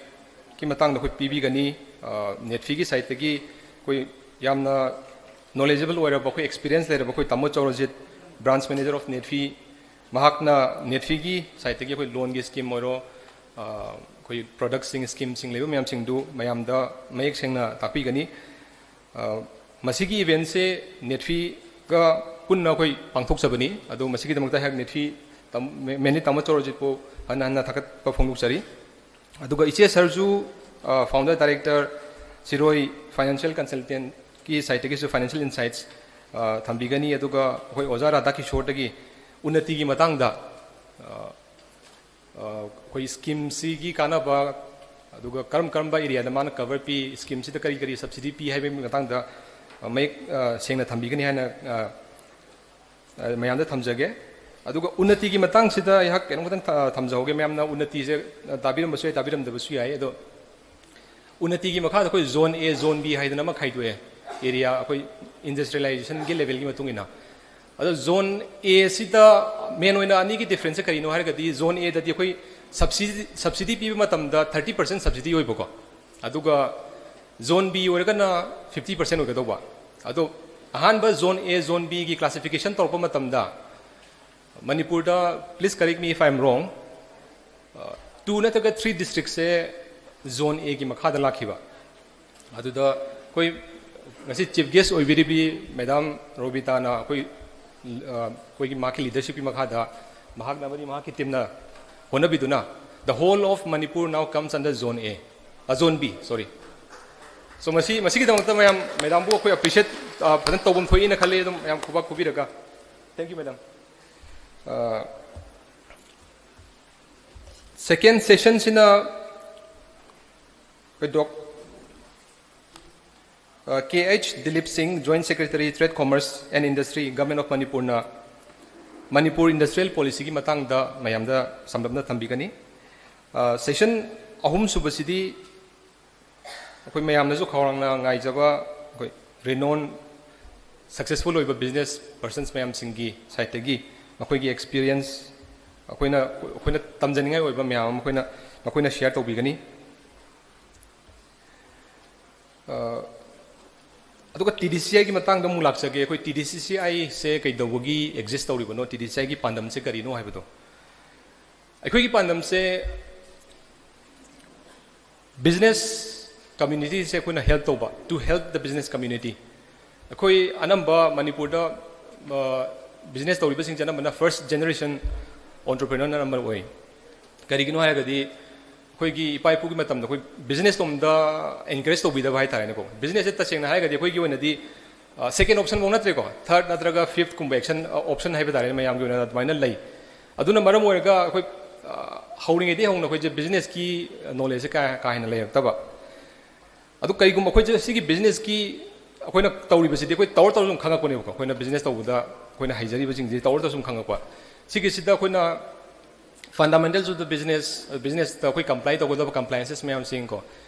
ꯀꯤ ꯃꯇꯥꯡꯗ ꯑꯩꯈꯣꯏ ꯄꯤꯕꯤꯒꯅꯤ. ꯑ, NEDFI ꯒꯤ side ꯇꯒꯤ ꯑꯩꯈꯣꯏ ꯌꯥꯝꯅ knowledgeable ꯑꯣꯏꯔꯕ, ꯑꯩꯈꯣꯏ experience ꯂꯩꯔꯕ ꯑꯩꯈꯣꯏ ꯇꯥꯃꯣ ꯆꯧꯔꯖꯤꯠ, branch manager of NEDFI, ꯃꯍꯥꯛꯅ NEDFI ꯒꯤ side ꯇꯒꯤ ꯑꯩꯈꯣꯏ loan ꯒꯤ scheme ꯑꯣꯏꯔꯣ, ꯑ, ꯑꯩꯈꯣꯏ product ꯁꯤꯡ, scheme ꯁꯤꯡ ꯂꯩꯕ ꯃꯌꯥꯝꯁꯤꯡꯗꯨ ꯃꯌꯥꯝꯗ ꯃꯌꯦꯛ ꯁꯦꯡꯅ ꯇꯥꯛꯄꯤꯒꯅꯤ. ꯑ, ꯃꯁꯤꯒꯤ event ꯁꯦ NEDFI ꯒ ꯄꯨꯟꯅ ꯑꯩꯈꯣꯏ ꯄꯥꯡꯊꯣꯛꯆꯕꯅꯤ꯫ ꯑꯗꯣ ꯃꯁꯤꯒꯤꯗꯃꯛꯇ ꯑꯩꯍꯥꯛ NEDFI ꯇꯥꯝ-, mainly ꯇꯥꯃꯣ ꯆꯧꯔꯖꯤꯠꯄꯨ ꯍꯟꯅ ꯍꯟꯅ ꯊꯥꯒꯠꯄ ꯐꯣꯡꯗꯣꯛꯆꯔꯤ꯫ ꯑꯗꯨꯒ ꯏꯆꯦ ꯁꯔꯁꯨ, ꯑ, founder director ꯁꯤꯔꯣꯏ financial consultant ꯀꯤ side ꯇꯒꯤꯁꯨ financial insights, ꯑ, ꯊꯝꯕꯤꯒꯅꯤ꯫ ꯑꯗꯨꯒ ꯑꯩꯈꯣꯏ ꯑꯣꯖꯥ ꯔꯥꯙꯥ ꯀꯤꯁꯣꯔꯗꯒꯤ ꯎꯟꯅꯇꯤꯒꯤ ꯃꯇꯥꯡꯗ, ꯑ, ꯑ, ꯑꯩꯈꯣꯏ scheme ꯁꯤꯒꯤ ꯀꯥꯟꯅꯕ, ꯑꯗꯨꯒ ꯀꯔꯝ ꯀꯔꯝꯕ area ꯗ ꯃꯥꯅ cover ꯄꯤ, scheme ꯁꯤꯗ ꯀꯔꯤ ꯀꯔꯤ subsidy ꯄꯤ ꯍꯥꯏꯕꯒꯤ ꯃꯇꯥꯡꯗ, ꯑ, ꯃꯌꯦꯛ, ꯑ, ꯁꯦꯡꯅ ꯊꯝꯕꯤꯒꯅꯤ ꯍꯥꯏꯅ, ꯑ, ꯑ, ꯃꯌꯥꯝꯗ ꯊꯝꯖꯒꯦ꯫ ꯑꯗꯨꯒ ꯎꯟꯅꯇꯤꯒꯤ ꯃꯇꯥꯡꯁꯤꯗ ꯑꯩꯍꯥꯛ ꯀꯩꯅꯣꯝ ꯈꯛꯇꯪ ꯊ-, ꯊꯝꯖꯍꯧꯒꯦ꯫ ꯃꯌꯥꯝꯅ ꯎꯟꯅꯇꯤꯁꯦ, ꯑ, ꯇꯥꯕꯤꯔꯝꯕꯁꯨ ꯌꯥꯏ, ꯇꯥꯕꯤꯔꯝꯗꯕꯁꯨ ꯌꯥꯏ꯫ ꯑꯗꯣ ꯎꯟꯅꯇꯤꯒꯤ ꯃꯈꯥꯗ ꯑꯩꯈꯣꯏ Zone A, Zone B ꯍꯥꯏꯗꯅ ꯑꯃ ꯈꯥꯏꯗꯣꯛꯑꯦ, area ꯑꯩꯈꯣꯏ industrialization ꯒꯤ level ꯒꯤ ꯃꯇꯨꯡ ꯏꯟꯅ꯫ ꯑꯗꯣ Zone A ꯁꯤꯗ main ꯑꯣꯏꯅ ꯑꯅꯤꯒꯤ difference ꯁꯦ ꯀꯔꯤꯅꯣ ꯍꯥꯏꯔꯒꯗꯤ, Zone A ꯗꯗꯤ ꯑꯩꯈꯣꯏ subsidy, subsidy ꯄꯤꯕ ꯃꯇꯝꯗ thirty percent subsidy ꯑꯣꯏꯕꯀꯣ, ꯑꯗꯨꯒ Zone B ꯑꯣꯏꯔꯒꯅ fifty percent ꯑꯣꯏꯒꯗꯧꯕ꯫ ꯑꯗꯣ ꯑꯍꯥꯟꯕ Zone A, Zone Bꯒꯤ classification ꯇꯧꯔꯛꯄ ꯃꯇꯝꯗ ꯃꯅꯤꯄꯨꯔꯗ, please correct me if I am wrong, two ꯅꯠꯇ꯭ꯔꯒ three districtꯁꯦ Zone Aꯒꯤ ꯃꯈꯥꯗ ꯂꯥꯛꯈꯤꯕ꯫ ꯑꯗꯨꯗ ꯑꯩꯈꯣꯏ ꯉꯁꯤ chief guest ꯑꯣꯏꯕꯤꯔꯤꯕꯤ Madam ꯔꯣꯕꯤꯇꯥꯅ ꯑꯩꯈꯣꯏ, ꯑ, ꯑꯩꯈꯣꯏꯒꯤ ꯃꯍꯥꯛꯀꯤ leadershipꯀꯤ ꯃꯈꯥꯗ ꯃꯍꯥꯛꯅ ꯑꯃꯗꯤ ꯃꯍꯥꯛꯀꯤ teamꯅ ꯍꯣꯠꯅꯕꯤꯗꯨꯅ the whole of Manipur now comes under Zone A, ꯑ, Zone B, sorry꯫ So ꯃꯁꯤ, ꯃꯁꯤꯒꯤꯗꯃꯛꯇ ꯃꯌꯥꯝ madamꯕꯨ ꯑꯩꯈꯣꯏ appreciate, ꯑ, ꯐꯖꯅ ꯇꯧꯐꯝ ꯊꯣꯛꯏꯅ ꯈꯜꯂꯤ꯫ ꯑꯗꯨꯝ ꯃꯌꯥꯝ ꯈꯨꯕꯥꯛ ꯈꯨꯕꯤꯔꯒ, thank you madam꯫ ꯑ, second sessionꯁꯤꯅ ꯑꯩꯈꯣꯏ Doc, ꯑ, K H Dilip Singh, Joint Secretary, Trade, Commerce and Industry, Government of Manipurꯅ Manipur industrial policyꯒꯤ ꯃꯇꯥꯡꯗ ꯃꯌꯥꯝꯗ ꯁꯝꯂꯞꯅ ꯊꯝꯕꯤꯒꯅꯤ꯫ ꯑ, session ꯑꯍꯨꯝ ꯁꯨꯕꯁꯤꯗꯤ ꯑꯩꯈꯣꯏ ꯃꯌꯥꯝꯅꯁꯨ ꯈꯧꯔꯥꯡꯅ ꯉꯥꯏꯖꯕ ꯑꯩꯈꯣꯏ renowned successful ꯑꯣꯏꯕ business persons ꯃꯌꯥꯝꯁꯤꯡꯒꯤ sideꯇꯒꯤ ꯃꯈꯣꯏꯒꯤ experience, ꯑꯩꯈꯣꯏꯅ, ꯑꯩꯈꯣꯏꯅ ꯇꯝꯖꯅꯤꯡꯉꯥꯏ ꯑꯣꯏꯕ ꯃꯌꯥꯝ ꯑꯃ ꯃꯈꯣꯏꯅ, ꯃꯈꯣꯏꯅ share ꯇꯧꯕꯤꯒꯅꯤ꯫ ꯑ, ꯑꯗꯨꯒ TDCIꯒꯤ ꯃꯇꯥꯡꯗ ꯑꯃꯨꯛ ꯂꯥꯛꯆꯒꯦ꯫ ꯑꯩꯈꯣꯏ TDCIꯁꯦ ꯀꯩꯗꯧꯕꯒꯤ exist ꯇꯧꯔꯤꯕꯅꯣ, TDCIꯒꯤ ꯄꯥꯟꯗꯝꯁꯦ ꯀꯔꯤꯅꯣ ꯍꯥꯏꯕꯗꯣ꯫ ꯑꯩꯈꯣꯏꯒꯤ ꯄꯥꯟꯗꯝꯁꯦ business communityꯁꯦ ꯑꯩꯈꯣꯏꯅ help ꯇꯧꯕ, to help the business community꯫ ꯑꯩꯈꯣꯏ ꯑꯅꯝꯕ ꯃꯅꯤꯄꯨꯔꯗ, ꯑ, business ꯇꯧꯔꯤꯕꯁꯤꯡꯁꯦ ꯑꯅꯝꯕꯅ first generation entrepreneurꯅ ꯑꯅꯝꯕ ꯑꯣꯏ꯫ ꯀꯔꯤꯒꯤꯅꯣ ꯍꯥꯏꯔꯒꯗꯤ ꯑꯩꯈꯣꯏꯒꯤ ꯏꯄꯥ ꯏꯄꯨꯒꯤ ꯃꯇꯝꯗ ꯑꯩꯈꯣꯏ business ꯇꯧꯕꯗ encourage ꯇꯧꯕꯤꯗꯕ ꯍꯥꯏꯇꯥꯔꯦꯅꯦꯀꯣ꯫ Businessꯁꯦ ꯇꯁꯦꯡꯅ ꯍꯥꯏꯔꯒꯗꯤ ꯑꯩꯈꯣꯏꯒꯤ ꯑꯣꯏꯅꯗꯤ, ꯑ, second option ꯐꯥꯎ ꯅꯠꯇ꯭ꯔꯦꯀꯣ, third ꯅꯠꯇ꯭ꯔꯒ fifthꯀꯨꯝꯕ action, ꯑ, option ꯍꯥꯏꯕ ꯇꯥꯔꯦꯅꯦ, ꯃꯌꯥꯝꯒꯤ ꯑꯣꯏꯅ ꯑꯗꯨꯃꯥꯏꯅ ꯂꯩ꯫ ꯑꯗꯨꯅ ꯃꯔꯝ ꯑꯣꯏꯔꯒ ꯑꯩꯈꯣꯏ, ꯑ, ꯍꯧꯔꯤꯉꯩꯗꯒꯤ ꯍꯧꯅ ꯑꯩꯈꯣꯏꯁꯦ businessꯀꯤ knowledgeꯁꯦ ꯀꯥ, ꯀꯥ ꯍꯦꯟꯅ ꯂꯩꯔꯛꯇꯕ꯫ ꯑꯗꯨ ꯀꯩꯒꯨꯝꯕ ꯑꯩꯈꯣꯏꯁꯦ ꯁꯤꯒꯤ businessꯀꯤ ꯑꯩꯈꯣꯏꯅ ꯇꯧꯔꯤꯕꯁꯤꯗꯤ ꯑꯩꯈꯣꯏ ꯇꯧꯔ ꯇꯧꯔ ꯁꯨꯝ ꯈꯪꯉꯛꯄꯅꯦꯕꯀꯣ꯫ ꯑꯩꯈꯣꯏꯅ business ꯇꯧꯕꯗ ꯑꯩꯈꯣꯏꯅ ꯍꯩꯖꯔꯤꯕꯁꯤꯡꯁꯤ ꯇꯧꯔ ꯇꯧꯔ ꯁꯨꯝ ꯈꯪꯉꯛꯄ꯫ ꯁꯤꯒꯤꯁꯤꯗ ꯑꯩꯈꯣꯏꯅ fundamentals of the business, businessꯇ ꯑꯩꯈꯣꯏ comply ꯇꯧꯒꯗꯕ compliances ꯃꯌꯥꯝꯁꯤꯡ ꯀꯣ,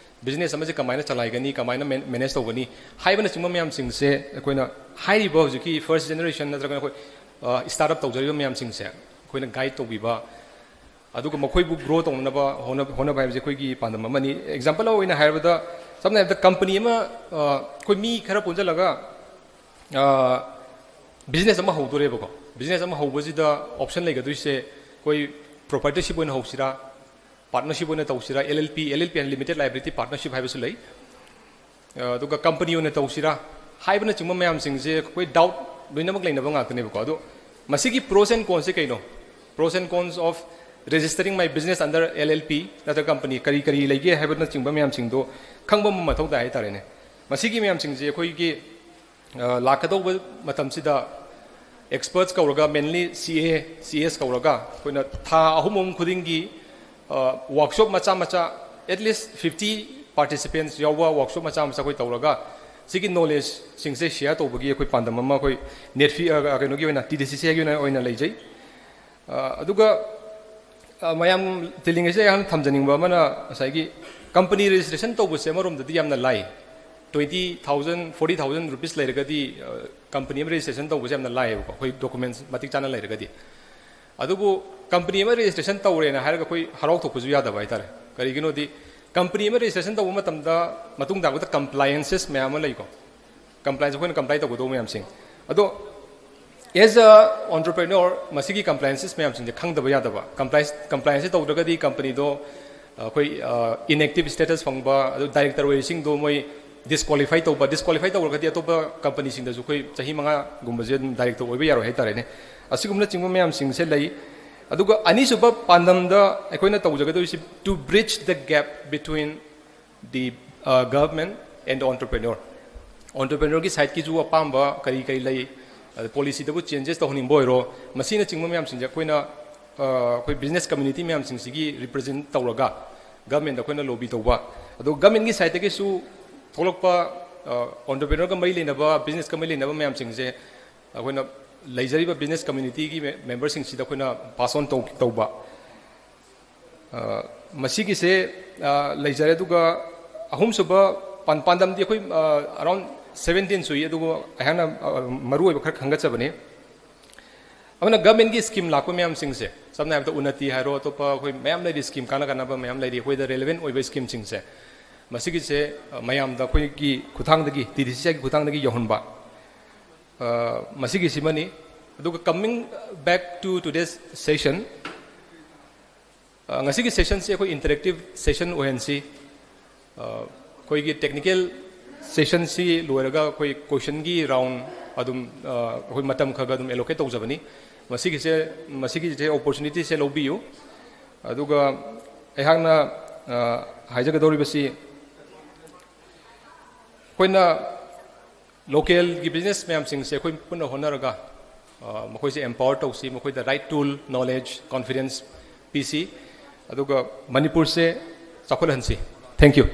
business ꯑꯃꯁꯦ ꯀꯃꯥꯏꯅ ꯆꯂꯥꯏꯒꯅꯤ, ꯀꯃꯥꯏꯅ man-, manage ꯇꯧꯒꯅꯤ ꯍꯥꯏꯕꯅꯆꯤꯡꯕ ꯃꯌꯥꯝꯁꯤꯡꯁꯦ ꯑꯩꯈꯣꯏꯅ ꯍꯥꯏꯔꯤꯕ ꯍꯧꯖꯤꯛꯀꯤ first generation ꯅꯠꯇ꯭ꯔꯒꯅ ꯑꯩꯈꯣꯏ, ꯑ, start up ꯇꯧꯖꯔꯤꯕ ꯃꯌꯥꯝꯁꯤꯡꯁꯦ ꯑꯩꯈꯣꯏꯅ guide ꯇꯧꯕꯤꯕ, ꯑꯗꯨꯒ ꯃꯈꯣꯏꯕꯨ grow ꯇꯧꯅꯅꯕ ꯍꯣꯠꯅ-, ꯍꯣꯠꯅꯕ ꯍꯥꯏꯕꯁꯦ ꯑꯩꯈꯣꯏꯒꯤ ꯄꯥꯟꯗꯝ ꯑꯃꯅꯤ꯫ Example ꯑꯣꯏꯅ ꯍꯥꯏꯔꯕꯗ, ꯁꯝꯅ ꯍꯥꯏꯔꯕꯗ ꯀꯝꯄꯅꯤ ꯑꯃ ꯑ, ꯑꯩꯈꯣꯏ ꯃꯤ ꯈꯔ ꯄꯨꯟꯁꯤꯜꯂꯒ ꯕꯤꯖꯤꯅꯦꯁ ꯑꯃ ꯍꯧꯗꯣꯔꯦꯕꯀꯣ꯫ ꯕꯤꯖꯤꯅꯦꯁ ꯑꯃ ꯍꯧꯕꯁꯤꯗ ꯑꯣꯞꯁꯟ ꯂꯩꯒꯗꯣꯏꯁꯦ ꯑꯩꯈꯣꯏ ꯄ꯭ꯔꯣꯄꯥꯏꯇꯔꯁꯤꯞ ꯑꯣꯏꯅ ꯍꯧꯁꯤꯔꯥ, ꯄꯥꯔꯠꯅꯔꯁꯤꯞ ꯑꯣꯏꯅ ꯇꯧꯁꯤꯔꯥ, L L P, L L P ꯍꯥꯏꯅ ꯂꯤꯃꯤꯇꯦꯠ ꯂꯥꯏꯕꯤꯂꯤꯇꯤ ꯄꯥꯔꯠꯅꯔꯁꯤꯞ ꯍꯥꯏꯕꯁꯨ ꯂꯩ꯫ ꯑ, ꯑꯗꯨꯒ ꯀꯝꯄꯅꯤ ꯑꯣꯏꯅ ꯇꯧꯁꯤꯔꯥ ꯍꯥꯏꯕꯅꯆꯤꯡꯕ ꯃꯌꯥꯝꯁꯤꯡꯁꯦ ꯑꯩꯈꯣꯏ ꯗꯥꯎꯠ ꯂꯣꯏꯅꯃꯛ ꯂꯩꯅꯕ ꯉꯥꯛꯇꯅꯦꯕꯀꯣ꯫ ꯑꯗꯣ ꯃꯁꯤꯒꯤ pros and cons ꯁꯦ ꯀꯩꯅꯣ? Pros and cons of registering my business under L L P ꯅꯠꯇ꯭ꯔꯒ ꯀꯝꯄꯅꯤ ꯀꯔꯤ ꯀꯔꯤ ꯂꯩꯒꯦ ꯍꯥꯏꯕꯅꯆꯤꯡꯕ ꯃꯌꯥꯝꯁꯤꯡꯗꯣ ꯈꯪꯕ ꯑꯃ ꯃꯊꯧ ꯇꯥꯏ ꯍꯥꯏꯇꯥꯔꯦꯅꯦ꯫ ꯃꯁꯤꯒꯤ ꯃꯌꯥꯝꯁꯤꯡꯁꯦ ꯑꯩꯈꯣꯏꯒꯤ ꯑ, ꯂꯥꯛꯀꯗꯧꯕ ꯃꯇꯝꯁꯤꯗ ꯑꯦꯛꯁꯄꯔꯠꯁ ꯀꯧꯔꯒ, ꯃꯦꯟꯂꯤ ꯁꯤ ꯑꯦ, ꯁꯤ ꯑꯦꯁ ꯀꯧꯔꯒ ꯑꯩꯈꯣꯏꯅ ꯊꯥ ꯑꯍꯨꯝ ꯑꯍꯨꯝ ꯈꯨꯗꯤꯡꯒꯤ ꯋꯥꯔꯛꯁꯣꯞ ꯃꯆꯥ ꯃꯆꯥ, at least fifty participants ꯌꯥꯎꯕ ꯋꯥꯔꯛꯁꯣꯞ ꯃꯆꯥ ꯃꯆꯥ ꯑꯩꯈꯣꯏ ꯇꯧꯔꯒ ꯁꯤꯒꯤ ꯅꯣꯂꯦꯖꯁꯤꯡꯁꯦ ꯁꯤꯌꯔ ꯇꯧꯕꯒꯤ ꯑꯩꯈꯣꯏ ꯄꯥꯟꯗꯝ ꯑꯃ ꯑꯩꯈꯣꯏ ꯅꯦꯠꯐꯤ ꯑ, ꯀꯩꯅꯣꯒꯤ ꯑꯣꯏꯅ, ꯇꯤ ꯗꯤ ꯁꯤ ꯁꯤ ꯑꯥꯏꯒꯤ ꯑꯣꯏꯅ ꯑꯣꯏꯅ ꯂꯩꯖꯩ꯫ ꯑ, ꯑꯗꯨꯒ ꯑ, ꯃꯌꯥꯝ ꯇꯤꯜꯂꯤꯉꯩꯁꯤꯗ ꯑꯩꯍꯥꯛꯅ ꯊꯝꯖꯅꯤꯡꯕ ꯑꯃꯅ ꯉꯁꯥꯏꯒꯤ ꯀꯝꯄꯅꯤ ꯔꯦꯖꯤꯁꯇ꯭ꯔꯦꯁꯟ ꯇꯧꯕꯁꯦ ꯑꯃꯔꯣꯝꯗꯗꯤ ꯌꯥꯝꯅ ꯂꯥꯏ꯫ Twenty thousand, forty thousand rupees ꯂꯩꯔꯒꯗꯤ ꯑ, ꯀꯝꯄꯅꯤ ꯑꯃ ꯔꯦꯖꯤꯁꯇ꯭ꯔꯦꯁꯟ ꯇꯧꯕꯁꯦ ꯌꯥꯝꯅ ꯂꯥꯏꯌꯦꯕꯀꯣ, ꯑꯩꯈꯣꯏ ꯗꯣꯀꯨꯃꯦꯟꯁ ꯃꯇꯤꯛ ꯆꯥꯅ ꯂꯩꯔꯒꯗꯤ꯫ ꯑꯗꯨꯕꯨ ꯀꯝꯄꯅꯤ ꯑꯃ ꯔꯦꯖꯤꯁꯇ꯭ꯔꯦꯁꯟ ꯇꯧꯔꯦꯅ ꯍꯥꯏꯔꯒ ꯑꯩꯈꯣꯏ ꯍꯔꯥꯎ ꯊꯣꯛꯄꯁꯨ ꯌꯥꯗꯕ ꯍꯥꯏꯇꯥꯔꯦ꯫ ꯀꯔꯤꯒꯤꯅꯣꯗꯤ ꯀꯝꯄꯅꯤ ꯑꯃ ꯔꯦꯖꯤꯁꯇ꯭ꯔꯦꯁꯟ ꯇꯧꯕ ꯃꯇꯝꯗ ꯃꯇꯨꯡ ꯇꯥꯔꯛꯄꯗ ꯀꯝꯄ꯭ꯂꯥꯏꯌꯦꯟꯁꯦꯁ ꯃꯌꯥꯝ ꯑꯃ ꯂꯩꯀꯣ꯫ ꯀꯝꯄ꯭ꯂꯥꯏꯟꯁ ꯑꯩꯈꯣꯏꯅ ꯀꯝꯄ꯭ꯂꯥꯏ ꯇꯧꯒꯗꯧꯕ ꯃꯌꯥꯝꯁꯤꯡ꯫ ꯑꯗꯣ as a entrepreneur ꯃꯁꯤꯒꯤ ꯀꯝꯄ꯭ꯂꯥꯏꯟꯁꯦꯁ ꯃꯌꯥꯝꯁꯤꯡꯁꯦ ꯈꯪꯗꯕ ꯌꯥꯗꯕ꯫ ꯀꯝꯄ꯭ꯂꯥꯏꯟꯁ ꯀꯝꯄ꯭ꯂꯥꯏꯟꯁꯁꯦ ꯇꯧꯗ꯭ꯔꯒꯗꯤ ꯀꯝꯄꯅꯤꯗꯣ ꯑꯩꯈꯣꯏ ꯏꯟꯑꯦꯛꯇꯤꯞ ꯁ꯭ꯇꯦꯇꯁ ꯐꯪꯕ, ꯑꯗꯨ ꯗꯥꯏꯔꯦꯛꯇꯔ ꯑꯣꯏꯔꯤꯁꯤꯡꯗꯣ ꯃꯣꯏ ꯗꯤꯁꯀ꯭ꯋꯥꯂꯤꯐꯥꯏ ꯇꯧꯕ꯫ ꯗꯤꯁꯀ꯭ꯋꯥꯂꯤꯐꯥꯏ ꯇꯧꯔꯒꯗꯤ ꯑꯇꯣꯞꯄ ꯀꯝꯄꯅꯤꯁꯤꯡꯗꯁꯨ ꯑꯩꯈꯣꯏ ꯆꯍꯤ ꯃꯉꯥꯒꯨꯝꯕꯁꯦ ꯑꯗꯨꯝ ꯗꯥꯏꯔꯦꯛꯇꯔ ꯑꯣꯏꯕ ꯌꯥꯔꯣꯏ ꯍꯥꯏꯇꯥꯔꯦꯅꯦ꯫ ꯑꯁꯤꯒꯨꯝꯕꯅꯆꯤꯡꯕ ꯃꯌꯥꯝꯁꯤꯡꯁꯦ ꯂꯩ꯫ ꯑꯗꯨꯒ ꯑꯅꯤꯁꯨꯕ ꯄꯥꯟꯗꯝꯗ ꯑꯩꯈꯣꯏꯅ ꯇꯧꯖꯒꯗꯧꯔꯤꯁꯤ to bridge the gap between the uh, government and the entrepreneur꯫ ꯑꯣꯟꯇꯔꯄ꯭ꯔꯦꯅꯔꯒꯤ ꯁꯥꯏꯠꯀꯤꯁꯨ ꯑꯄꯥꯝꯕ ꯀꯔꯤ ꯀꯔꯤ ꯂꯩ, ꯑꯗ ꯄꯣꯂꯤꯁꯤꯗꯕꯨ ꯆꯦꯟꯖꯦꯁ ꯇꯧꯍꯟꯅꯤꯡꯕ ꯑꯣꯏꯔꯣ, ꯃꯁꯤꯅꯆꯤꯡꯕ ꯃꯌꯥꯝꯁꯤꯡꯁꯦ ꯑꯩꯈꯣꯏꯅ ꯑ, ꯑꯩꯈꯣꯏ ꯕꯤꯖꯤꯅꯦꯁ ꯀꯝꯃ꯭ꯌꯨꯅꯤꯇꯤ ꯃꯌꯥꯝꯁꯤꯡꯁꯤꯒꯤ ꯔꯤꯄ꯭ꯔꯖꯦꯟ ꯇꯧꯔꯒ ꯒꯚꯔꯟꯃꯦꯟꯗ ꯑꯩꯈꯣꯏꯅ ꯂꯣꯕꯤ ꯇꯧꯕ꯫ ꯑꯗꯣ ꯒꯚꯔꯟꯃꯦꯟꯒꯤ ꯁꯥꯏꯠꯇꯒꯤꯁꯨ ꯊꯣꯛꯂꯛꯄ ꯑꯣꯟꯇꯔꯄ꯭ꯔꯦꯅꯔꯒ ꯃꯔꯤ ꯂꯩꯅꯕ, ꯕꯤꯖꯤꯅꯦꯁꯀ ꯃꯔꯤ ꯂꯩꯅꯕ ꯃꯌꯥꯝꯁꯤꯡꯁꯦ ꯑꯩꯈꯣꯏꯅ ꯂꯩꯖꯔꯤꯕ ꯕꯤꯖꯤꯅꯦꯁ ꯀꯝꯃ꯭ꯌꯨꯅꯤꯇꯤꯒꯤ ꯃꯦ- ꯃꯦꯝꯕꯔꯁꯤꯡꯁꯤꯗ ꯑꯩꯈꯣꯏꯅ ꯄꯥꯁ ꯑꯣꯟ ꯇꯧ ꯇꯧꯕ꯫ ꯑ, ꯃꯁꯤꯒꯤꯁꯦ ꯑ, ꯂꯩꯖꯔꯦ꯫ ꯑꯗꯨꯒ ꯑꯍꯨꯝꯁꯨꯕ ꯄꯥꯟ ꯄꯥꯟꯗꯝꯗꯤ ꯑꯩꯈꯣꯏ ꯑꯔꯥꯎꯟ ꯁꯕꯦꯟꯇꯤꯟ ꯁꯨꯏ꯫ ꯑꯗꯨꯕꯨ ꯑꯩꯍꯥꯛꯅ ꯑ, ꯃꯔꯨꯑꯣꯏꯕ ꯈꯔ ꯈꯟꯒꯠꯆꯕꯅꯤ꯫ ꯑꯃꯅ ꯒꯚꯔꯟꯃꯦꯟꯒꯤ ꯁ꯭ꯀꯤꯝ ꯂꯥꯛꯄ ꯃꯌꯥꯝꯁꯤꯡꯁꯦ, ꯁꯝꯅ ꯍꯥꯏꯔꯕꯗ ꯎꯟꯅꯇꯤ ꯍꯥꯏꯔꯣ, ꯑꯇꯣꯞꯄ ꯑꯩꯈꯣꯏ ꯃꯌꯥꯝ ꯂꯩꯔꯤ, ꯁ꯭ꯀꯤꯝ ꯀꯥꯟꯅ ꯀꯥꯟꯅꯕ ꯃꯌꯥꯝ ꯂꯩꯔꯤ ꯑꯩꯈꯣꯏꯗ ꯔꯦꯂꯦꯚꯦꯟ ꯑꯣꯏꯕ ꯁ꯭ꯀꯤꯝꯁꯤꯡꯁꯦ꯫ ꯃꯁꯤꯒꯤꯁꯦ ꯑ, ꯃꯌꯥꯝꯗ ꯑꯩꯈꯣꯏꯒꯤ ꯈꯨꯊꯥꯡꯗꯒꯤ, ꯇꯤ ꯗꯤ ꯁꯤ ꯁꯤ ꯑꯥꯏꯒꯤ ꯈꯨꯊꯥꯡꯗꯒꯤ ꯌꯧꯍꯟꯕ, ꯑ, ꯃꯁꯤꯒꯤꯁꯤꯃꯅꯤ꯫ ꯑꯗꯨꯒ coming back to today's session, ꯑ, ꯉꯁꯤꯒꯤ ꯁꯦꯁꯟꯁꯤ ꯑꯩꯈꯣꯏ ꯏꯟꯇꯔꯦꯛꯇꯤꯞ ꯁꯦꯁꯟ ꯑꯣꯏꯍꯟꯁꯤ꯫ ꯑ, ꯑꯩꯈꯣꯏꯒꯤ ꯇꯦꯛꯅꯤꯀꯦꯜ ꯁꯦꯁꯟꯁꯤ ꯂꯣꯏꯔꯒ ꯑꯩꯈꯣꯏ ꯀꯣꯏꯁꯟꯒꯤ ꯔꯥꯎꯟ ꯑꯗꯨꯝ, ꯑ, ꯑꯩꯈꯣꯏ ꯃꯇꯝ ꯈꯔ ꯈꯔ ꯑꯗꯨꯝ ꯑꯦꯂꯣꯀꯦꯠ ꯇꯧꯖꯕꯅꯤ꯫ ꯃꯁꯤꯒꯤꯁꯦ, ꯃꯁꯤꯒꯤꯁꯦ ꯑꯣꯄꯣꯔꯆꯨꯅꯤꯇꯤꯁꯦ ꯂꯧꯕꯤꯌꯨ꯫ ꯑꯗꯨꯒ ꯑꯩꯍꯥꯛꯅ, ꯑ, ꯍꯥꯏꯖꯒꯗꯧꯔꯤꯕꯁꯤ, ꯑꯩꯈꯣꯏꯅ ꯂꯣꯀꯦꯜꯒꯤ ꯕꯤꯖꯤꯅꯦꯁ ꯃꯌꯥꯝꯁꯤꯡꯁꯦ ꯑꯩꯈꯣꯏ ꯄꯨꯟꯅ ꯍꯣꯠꯅꯔꯒ, ꯑ, ꯃꯈꯣꯏꯁꯦ ꯑꯦꯝꯄꯥꯋꯔ ꯇꯧꯁꯤ, ꯃꯈꯣꯏꯗ ꯔꯥꯏꯠ ꯇꯨꯜ, ꯅꯣꯂꯦꯖ, ꯀꯣꯟꯐꯤꯗꯦꯟꯁ ꯄꯤꯁꯤ, ꯑꯗꯨꯒ ꯃꯅꯤꯄꯨꯔꯁꯦ ꯆꯥꯎꯈꯠꯍꯟꯁꯤ꯫ Thank you.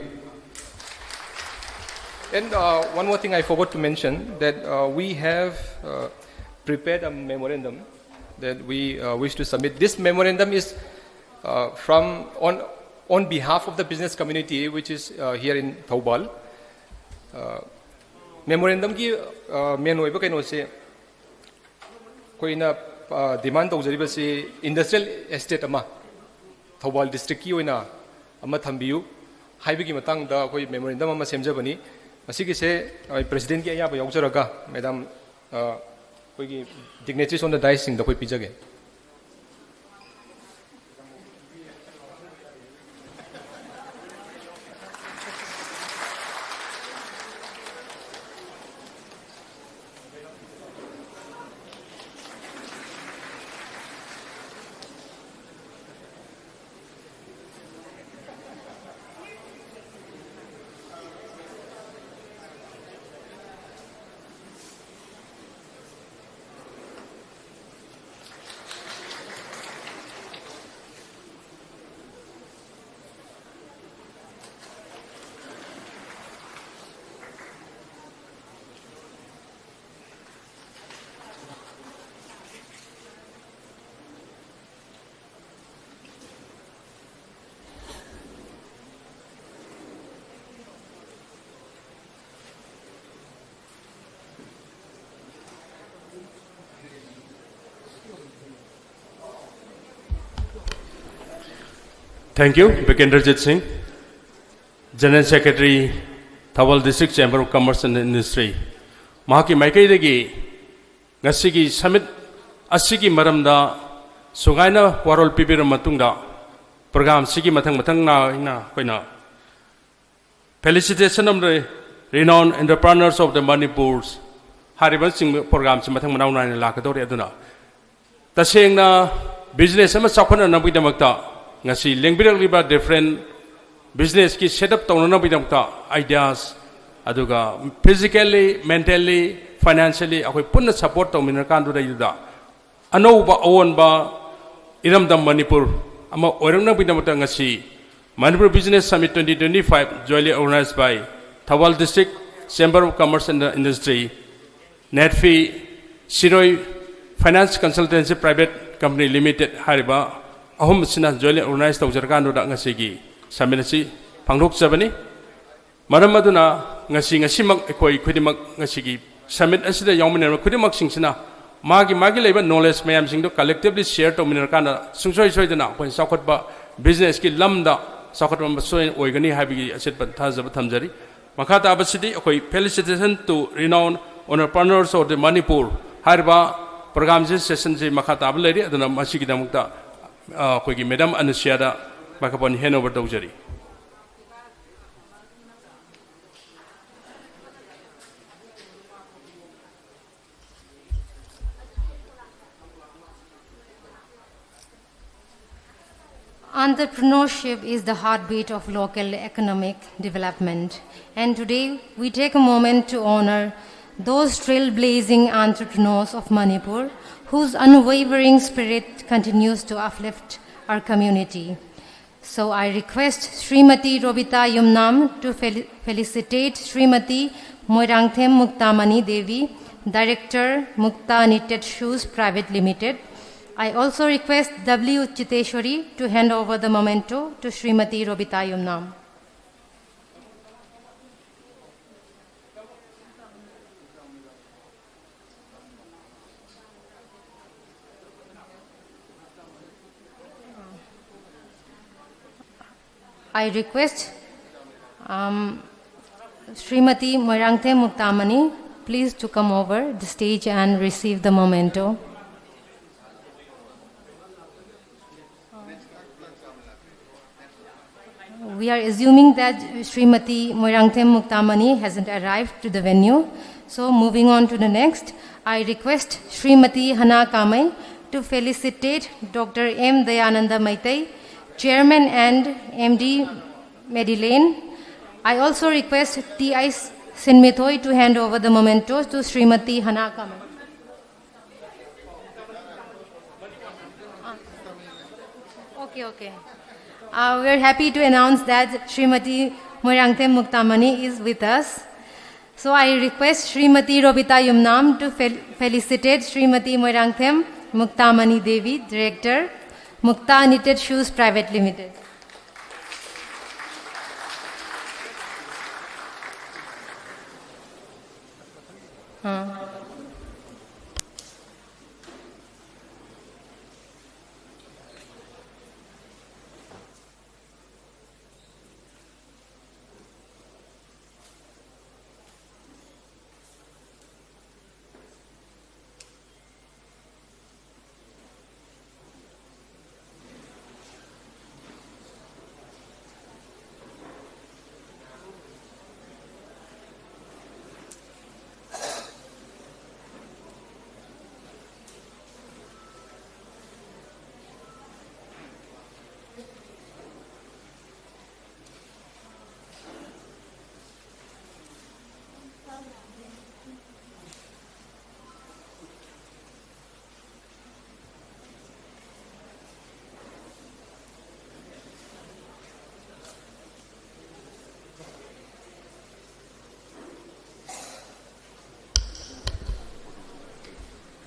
And, uh, one more thing I forgot to mention, that, uh, we have, uh, prepared a memorandum that we, uh, wish to submit. This memorandum is, uh, from, on, on behalf of the business community which is, uh, here in Thoubal. Uh, memorandumꯒꯤ, uh, main ꯑꯣꯏꯕ ꯀꯩꯅꯣꯁꯦ, ꯑꯩꯈꯣꯏꯅ, ꯑ, ꯗꯤꯃꯥꯟ ꯇꯧꯖꯔꯤꯕꯁꯤ industrial estate ꯑꯃ ꯊꯧꯕꯥꯜ ꯗꯤꯁꯇ꯭ꯔꯤꯛꯀꯤ ꯑꯣꯏꯅ ꯑꯃ ꯊꯝꯕꯤꯌꯨ ꯍꯥꯏꯕꯒꯤ ꯃꯇꯥꯡꯗ ꯑꯩꯈꯣꯏ ꯃꯦꯃꯣꯔꯦꯟꯗꯝ ꯑꯃ ꯁꯦꯝꯖꯕꯅꯤ꯫ ꯃꯁꯤꯒꯤꯁꯦ, ꯑ, ꯄ꯭ꯔꯦꯁꯤꯗꯦꯟꯒꯤ ꯑꯌꯥꯕ ꯌꯥꯎꯖꯔꯒ, ꯃꯦꯗꯥꯝ, ꯑ, ꯑꯩꯈꯣꯏꯒꯤ dignitaries on the dais ꯁꯤꯡꯗ ꯑꯩꯈꯣꯏ ꯄꯤꯖꯒꯦ꯫ Thank you, Bikendrajit Singh. General Secretary, Thoubal District Chamber of Commerce and Industry, ꯃꯍꯥꯛꯀꯤ ꯃꯥꯏꯀꯩꯗꯒꯤ ꯉꯁꯤꯒꯤ summit ꯑꯁꯤꯒꯤ ꯃꯔꯝꯗ ꯁꯨꯒꯥꯏꯅ ꯋꯥꯔꯣꯜ ꯄꯤꯕꯤꯔꯕ ꯃꯇꯨꯡꯗ, program ꯁꯤꯒꯤ ꯃꯊꯪ ꯃꯊꯪ ꯅꯥꯏꯅ ꯑꯩꯈꯣꯏꯅ Felicitation of the Renowned Entrepreneurs of the Manipur ꯍꯥꯏꯔꯤꯕ ꯆꯤꯡꯕ program ꯁꯤ ꯃꯊꯪ ꯃꯅꯥꯎ ꯅꯥꯏꯅ ꯂꯥꯛꯀꯗꯧꯔꯤ꯫ ꯑꯗꯨꯅ ꯇꯁꯦꯡꯅ business ꯑꯃ ꯆꯥꯎꯈꯠꯅꯅꯕꯒꯤꯗꯃꯛꯇ ꯉꯁꯤ ꯂꯦꯡꯕꯤꯔꯛꯂꯤꯕ different business ꯀꯤ set up ꯇꯧꯅꯅꯕꯒꯤꯗꯃꯛꯇ ideas, ꯑꯗꯨꯒ physically, mentally, financially ꯑꯩꯈꯣꯏ ꯄꯨꯟꯅ support ꯇꯧꯃꯤꯟꯅꯔꯀꯥꯟꯗꯨꯗꯩꯗꯨꯗ ꯑꯅꯧꯕ ꯑꯑꯣꯟꯕ ꯏꯔꯝꯗꯝ ꯃꯅꯤꯄꯨꯔ ꯑꯃ ꯑꯣꯏꯔꯛꯅꯕꯒꯤꯗꯃꯛꯇ ꯉꯁꯤ Manipur Business Summit twenty twenty-five, jointly organized by Thoubal District Chamber of Commerce and Industry, NADFI, Shirui Finance Consultancy Private Company Limited ꯍꯥꯏꯔꯤꯕ ꯑꯍꯨꯝ ꯑꯁꯤꯅ jointly organize ꯇꯧꯖꯔꯀꯥꯟꯗꯨꯗ ꯉꯁꯤꯒꯤ summit ꯑꯁꯤ ꯄꯥꯡꯊꯣꯛꯆꯕꯅꯤ꯫ ꯃꯔꯝ ꯑꯗꯨꯅ ꯉꯁꯤ, ꯉꯁꯤꯃꯛ ꯑꯩꯈꯣꯏ ꯈꯨꯗꯤꯡꯃꯛ ꯉꯁꯤꯒꯤ summit ꯑꯁꯤꯗ ꯌꯥꯎꯃꯤꯟꯅꯔꯤꯕ ꯈꯨꯗꯤꯡꯃꯛꯁꯤꯡꯁꯤꯅ ꯃꯥꯒꯤ ꯃꯥꯒꯤ ꯂꯩꯕ knowledge ꯃꯌꯥꯝꯁꯤꯡꯗꯨ collectively share ꯇꯧꯃꯤꯟꯅꯔꯀꯥꯟꯗ ꯁꯨꯡꯁꯣꯏ ꯁꯣꯏꯗꯅ ꯑꯩꯈꯣꯏꯅ ꯆꯥꯎꯈꯠꯄ business ꯀꯤ ꯂꯝꯗ ꯆꯥꯎꯈꯠꯄ ꯑꯃ ꯁꯣꯏꯗꯅ ꯑꯣꯏꯒꯅꯤ ꯍꯥꯏꯕꯒꯤ ꯑꯆꯦꯠꯄ ꯊꯥꯖꯕ ꯊꯝꯖꯔꯤ꯫ ꯃꯈꯥ ꯇꯥꯕꯁꯤꯗꯤ ꯑꯩꯈꯣꯏ Felicitation to Renowned Entrepreneurs of the Manipur ꯍꯥꯏꯔꯤꯕ program ꯁꯤ, session ꯁꯤ ꯃꯈꯥ ꯇꯥꯕ ꯂꯩꯔꯤ꯫ ꯑꯗꯨꯅ ꯃꯁꯤꯒꯤꯗꯃꯛꯇ, ꯑ, ꯑꯩꯈꯣꯏꯒꯤ Madam ꯑꯅꯨꯁꯤꯌꯥꯗ microphone hand over ꯇꯧꯖꯔꯤ꯫ Entrepreneurship is the heartbeat of local economic development, and today we take a moment to honor those trailblazing entrepreneurs of Manipur whose unwavering spirit continues to uplift our community. So I request Srimati Robita Yumnam to fel-, felicitate Srimati Moirangthem Muktamani Devi, Director, Mukta Knitted Shoes Private Limited. I also request W Chiteshwari to hand over the memento to Srimati Robita Yumnam. I request Um, Srimati Moirangthem Muktamani, please to come over the stage and receive the memento. We are assuming that Srimati Moirangthem Muktamani hasn't arrived to the venue. So, moving on to the next, I request Srimati Hana Kamai to felicitate Doctor M Dayananda Maitai, Chairman and M D Medilane. I also request T I Sinmethoi to hand over the mementos to Srimati Hana Kamai. Okay, okay. Uh, we're happy to announce that Srimati Moirangthem Muktamani is with us. So I request Srimati Robita Yumnam to fel- felicitate Srimati Moirangthem Muktamani Devi, Director, Mukta Knitted Shoes Private Limited. Uh.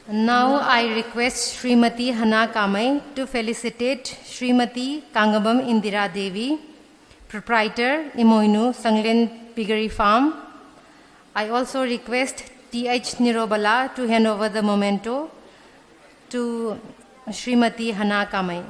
Now I request Srimati Hana Kamai to felicitate Srimati Kangabam Indira Devi, proprietor, Imoinu Sanglen Piggery Farm. I also request T H Nirobala to hand over the memento to Srimati Hana Kamai.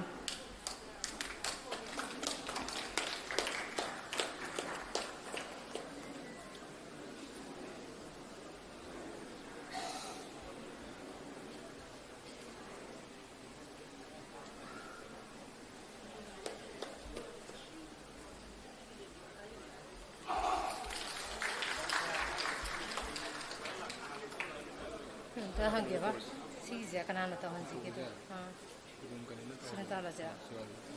ꯍꯪꯒꯦꯕ, ꯁꯤꯒꯤꯁꯦ ꯀꯅꯥꯅ ꯇꯧꯍꯟꯁꯤꯒꯦꯗꯣ? ꯑꯥ꯫ ꯑꯗꯨꯝ ꯀꯩꯅꯣꯅ ꯇꯧꯔꯁꯦ꯫ Sunita ꯂꯥꯖꯥ꯫ Sunita.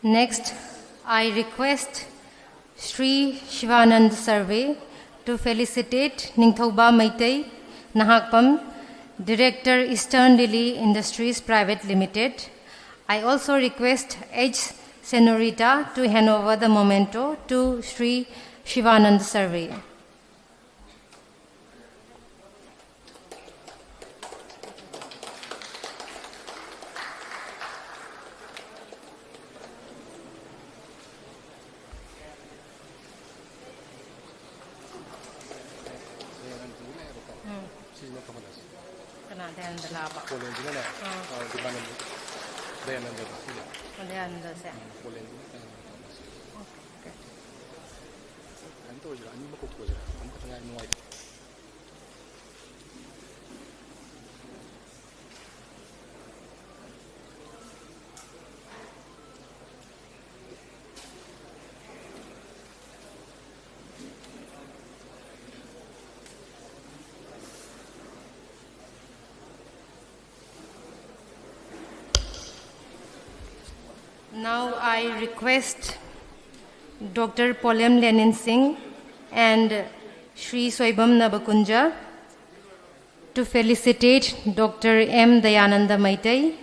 Next, I request Shri Shivanand Sarve to felicitate Ningthouba Meitei Nahakpam, Director, Eastern Lily Industries Private Limited. I also request H Senorita to hand over the memento to Shri Shivanand Sarve. ꯎꯝ꯫ ꯁꯤꯁꯤꯅ ꯀꯃꯟ ꯑꯁꯤ꯫ ꯀꯅꯥ? ꯗꯌꯥꯅꯟꯗ ꯂꯥꯛꯑꯕ? ꯄꯣꯂꯦꯟꯁꯤꯅꯅꯦ, ꯑꯥ꯫ ꯑꯥ, ꯗꯤꯄꯥꯅꯟꯗ, ꯗꯌꯥꯅꯟꯗꯗꯣ ꯁꯤꯁꯦ꯫ ꯑꯣ, ꯗꯌꯥꯅꯟꯗꯁꯦ? ꯎꯝ, ꯄꯣꯂꯦꯟꯁꯤꯅ ꯗꯌꯥꯅꯟꯗ ꯇꯧꯕ꯫ Okay. ꯀꯩꯅꯣ ꯇꯧꯔꯁꯤꯔꯥ? ꯑꯅꯤꯃꯛ ꯀꯧꯊꯣꯛꯑꯁꯤꯔꯥ? ꯑꯃꯈꯛꯇ ꯉꯥꯏ ꯅꯨꯡꯉꯥꯏꯇꯦ꯫ Now I request Doctor Polem Lenin Singh and Shri Soibam Nabakunja to felicitate Doctor M Dayananda Meitei,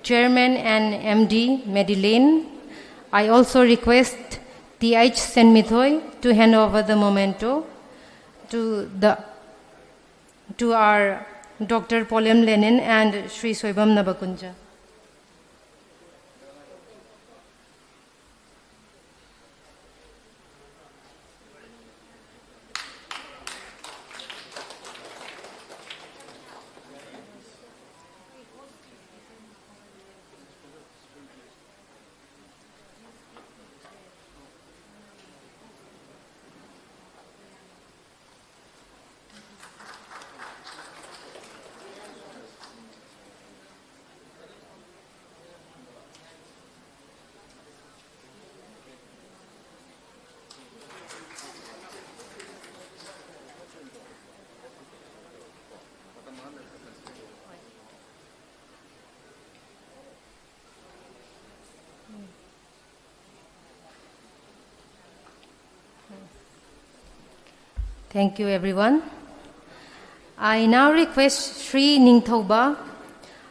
Chairman and M D Medilane. I also request T H Senmithoi to hand over the memento to the, to our Doctor Polem Lenin and Shri Soibam Nabakunja. Thank you, everyone. I now request Sri Ningthoba,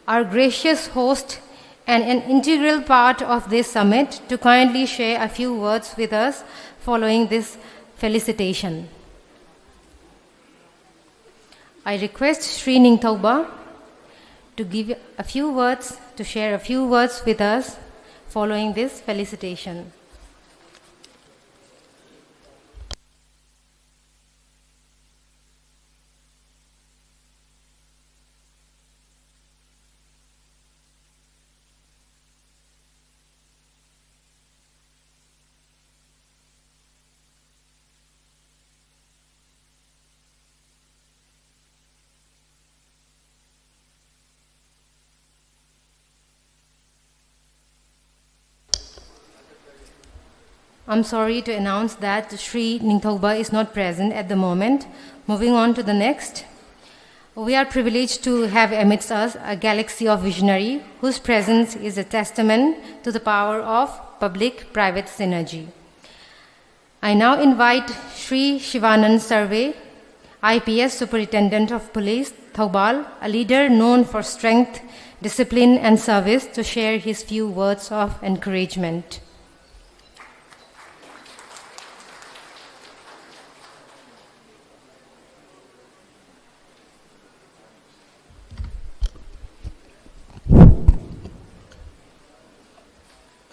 our gracious host and an integral part of this summit, to kindly share a few words with us following this felicitation. I request Sri Ningthoba to give a few words, to share a few words with us following this felicitation. I'm sorry to announce that Sri Ningthoba is not present at the moment. Moving on to the next. We are privileged to have amidst us a galaxy of visionary whose presence is a testament to the power of public-private synergy. I now invite Sri Shivanand Sarve, I P S Superintendent of Police, Thoubal, a leader known for strength, discipline, and service, to share his few words of encouragement.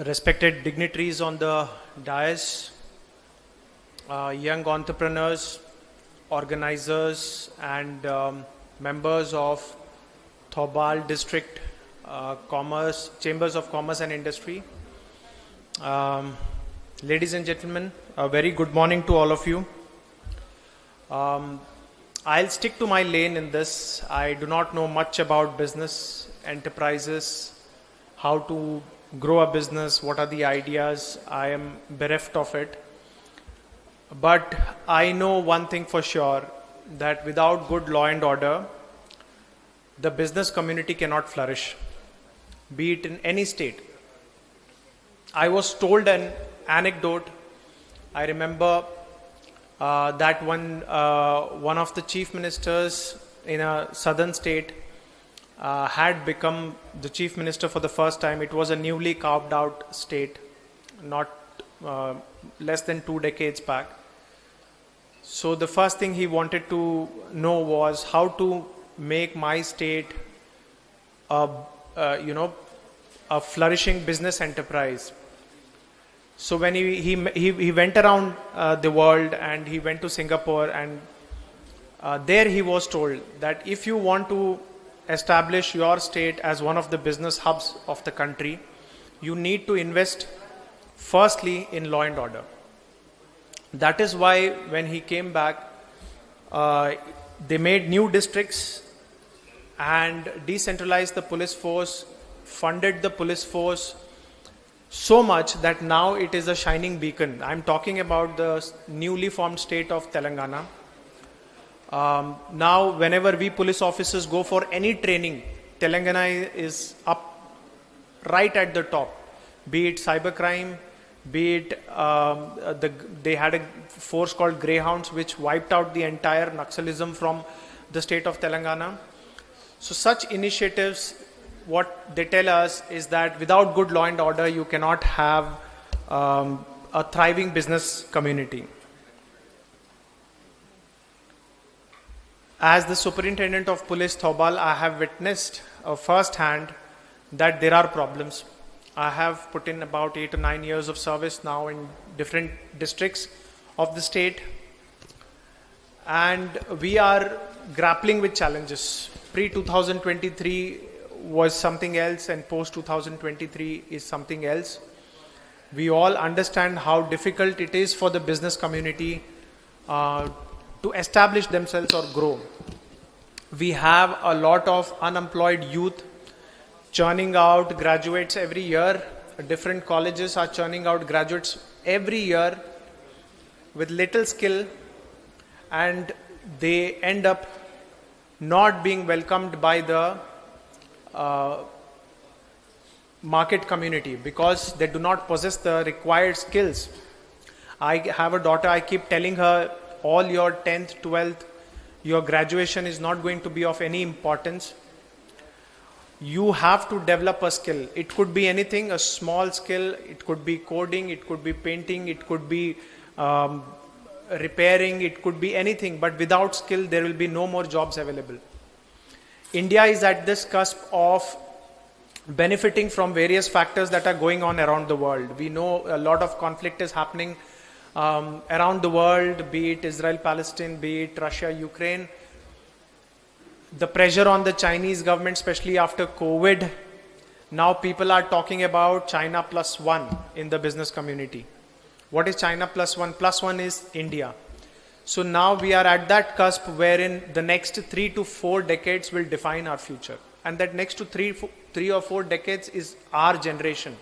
Respected dignitaries on the dais, uh, young entrepreneurs, organizers, and um, members of Thoubal District uh, Commerce, Chambers of Commerce and Industry. Um, ladies and gentlemen, a very good morning to all of you. Um, I'll stick to my lane in this. I do not know much about business, enterprises, how to grow a business, what are the ideas. I am bereft of it. But I know one thing for sure, that without good law and order, the business community cannot flourish, be it in any state. I was told an anecdote. I remember Uh, that one, uh, one of the chief ministers in a southern state uh, had become the chief minister for the first time. It was a newly carved out state, not uh, less than two decades back. So the first thing he wanted to know was how to make my state a, uh, you know, a flourishing business enterprise. So when he, he, he, he went around uh, the world and he went to Singapore, and uh, there he was told that if you want to establish your state as one of the business hubs of the country, you need to invest firstly in law and order. That is why when he came back, uh, they made new districts and decentralized the police force, funded the police force so much that now it is a shining beacon. I'm talking about the s- newly formed state of Telangana. Um, now, whenever we police officers go for any training, Telangana is up right at the top. Be it cybercrime, be it um, uh, the, they had a force called Greyhounds, which wiped out the entire Naxalism from the state of Telangana. So such initiatives, what they tell us is that without good law and order, you cannot have um, a thriving business community. As the superintendent of police Thoubal, I have witnessed uh, firsthand that there are problems. I have put in about eight or nine years of service now in different districts of the state, and we are grappling with challenges. Pre two thousand twenty-three was something else, and post two thousand twenty-three is something else. We all understand how difficult it is for the business community uh, to establish themselves or grow. We have a lot of unemployed youth churning out graduates every year. Different colleges are churning out graduates every year with little skill, and they end up not being welcomed by the uh, market community because they do not possess the required skills. I have a daughter, I keep telling her, all your tenth, twelfth, your graduation is not going to be of any importance. You have to develop a skill. It could be anything, a small skill. It could be coding, it could be painting, it could be um, repairing, it could be anything. But without skill, there will be no more jobs available. India is at this cusp of benefiting from various factors that are going on around the world. We know a lot of conflict is happening um, around the world, be it Israel, Palestine, be it Russia, Ukraine. The pressure on the Chinese government, especially after COVID, now people are talking about China plus one in the business community. What is China plus one? Plus one is India. So now we are at that cusp wherein the next three to four decades will define our future. And that next to three, fo- three or four decades is our generation,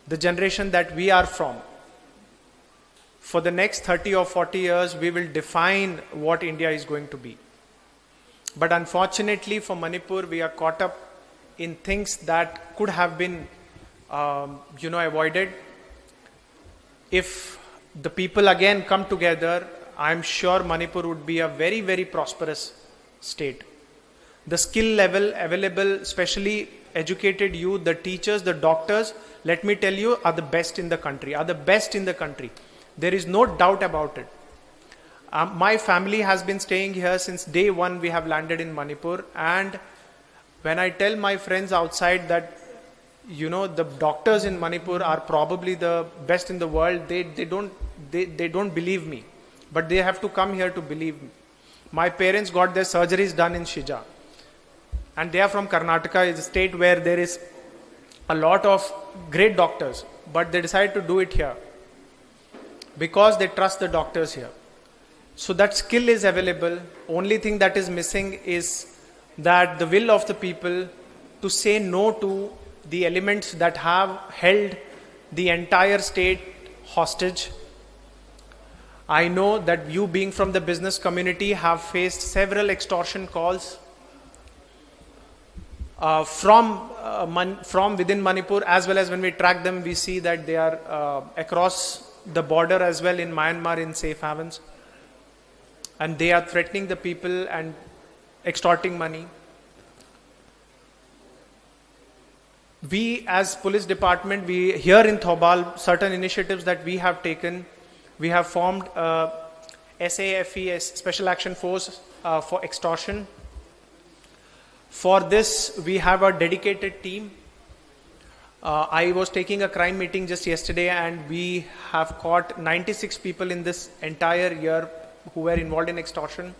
the generation that we are from. For the next thirty or forty years, we will define what India is going to be. But unfortunately for Manipur, we are caught up in things that could have been, um, you know, avoided. If the people again come together, I'm sure Manipur would be a very, very prosperous state. The skill level available, especially educated youth, the teachers, the doctors, let me tell you, are the best in the country, are the best in the country. There is no doubt about it. Um, my family has been staying here since day one we have landed in Manipur. And when I tell my friends outside that, you know, the doctors in Manipur are probably the best in the world, they, they, don't, they, they don't believe me. But they have to come here to believe me. My parents got their surgeries done in Shija. And they are from Karnataka, is a state where there is a lot of great doctors, but they decide to do it here because they trust the doctors here. So that skill is available. Only thing that is missing is that the will of the people to say no to the elements that have held the entire state hostage. I know that you, being from the business community, have faced several extortion calls uh, from uh, Mon- from within Manipur, as well as when we track them, we see that they are uh, across the border as well in Myanmar in safe havens. And they are threatening the people and extorting money. We, as police department, we here in Thoubal, certain initiatives that we have taken, we have formed a SAFE, a Special Action Force uh, for extortion. For this, we have a dedicated team. Uh, I was taking a crime meeting just yesterday, and we have caught ninety-six people in this entire year who were involved in extortion.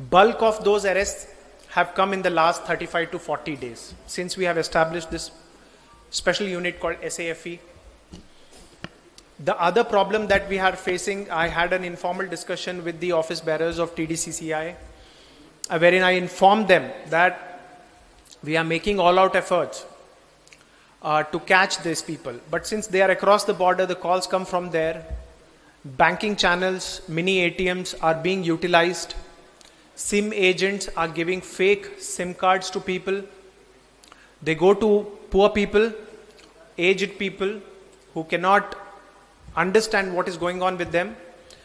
Bulk of those arrests have come in the last thirty-five to forty days since we have established this special unit called SAFE. The other problem that we are facing, I had an informal discussion with the office bearers of TDCCI, uh, wherein I informed them that we are making all out efforts uh, to catch these people. But since they are across the border, the calls come from there. Banking channels, mini ATMs are being utilized. SIM agents are giving fake SIM cards to people. They go to poor people, aged people who cannot understand what is going on with them.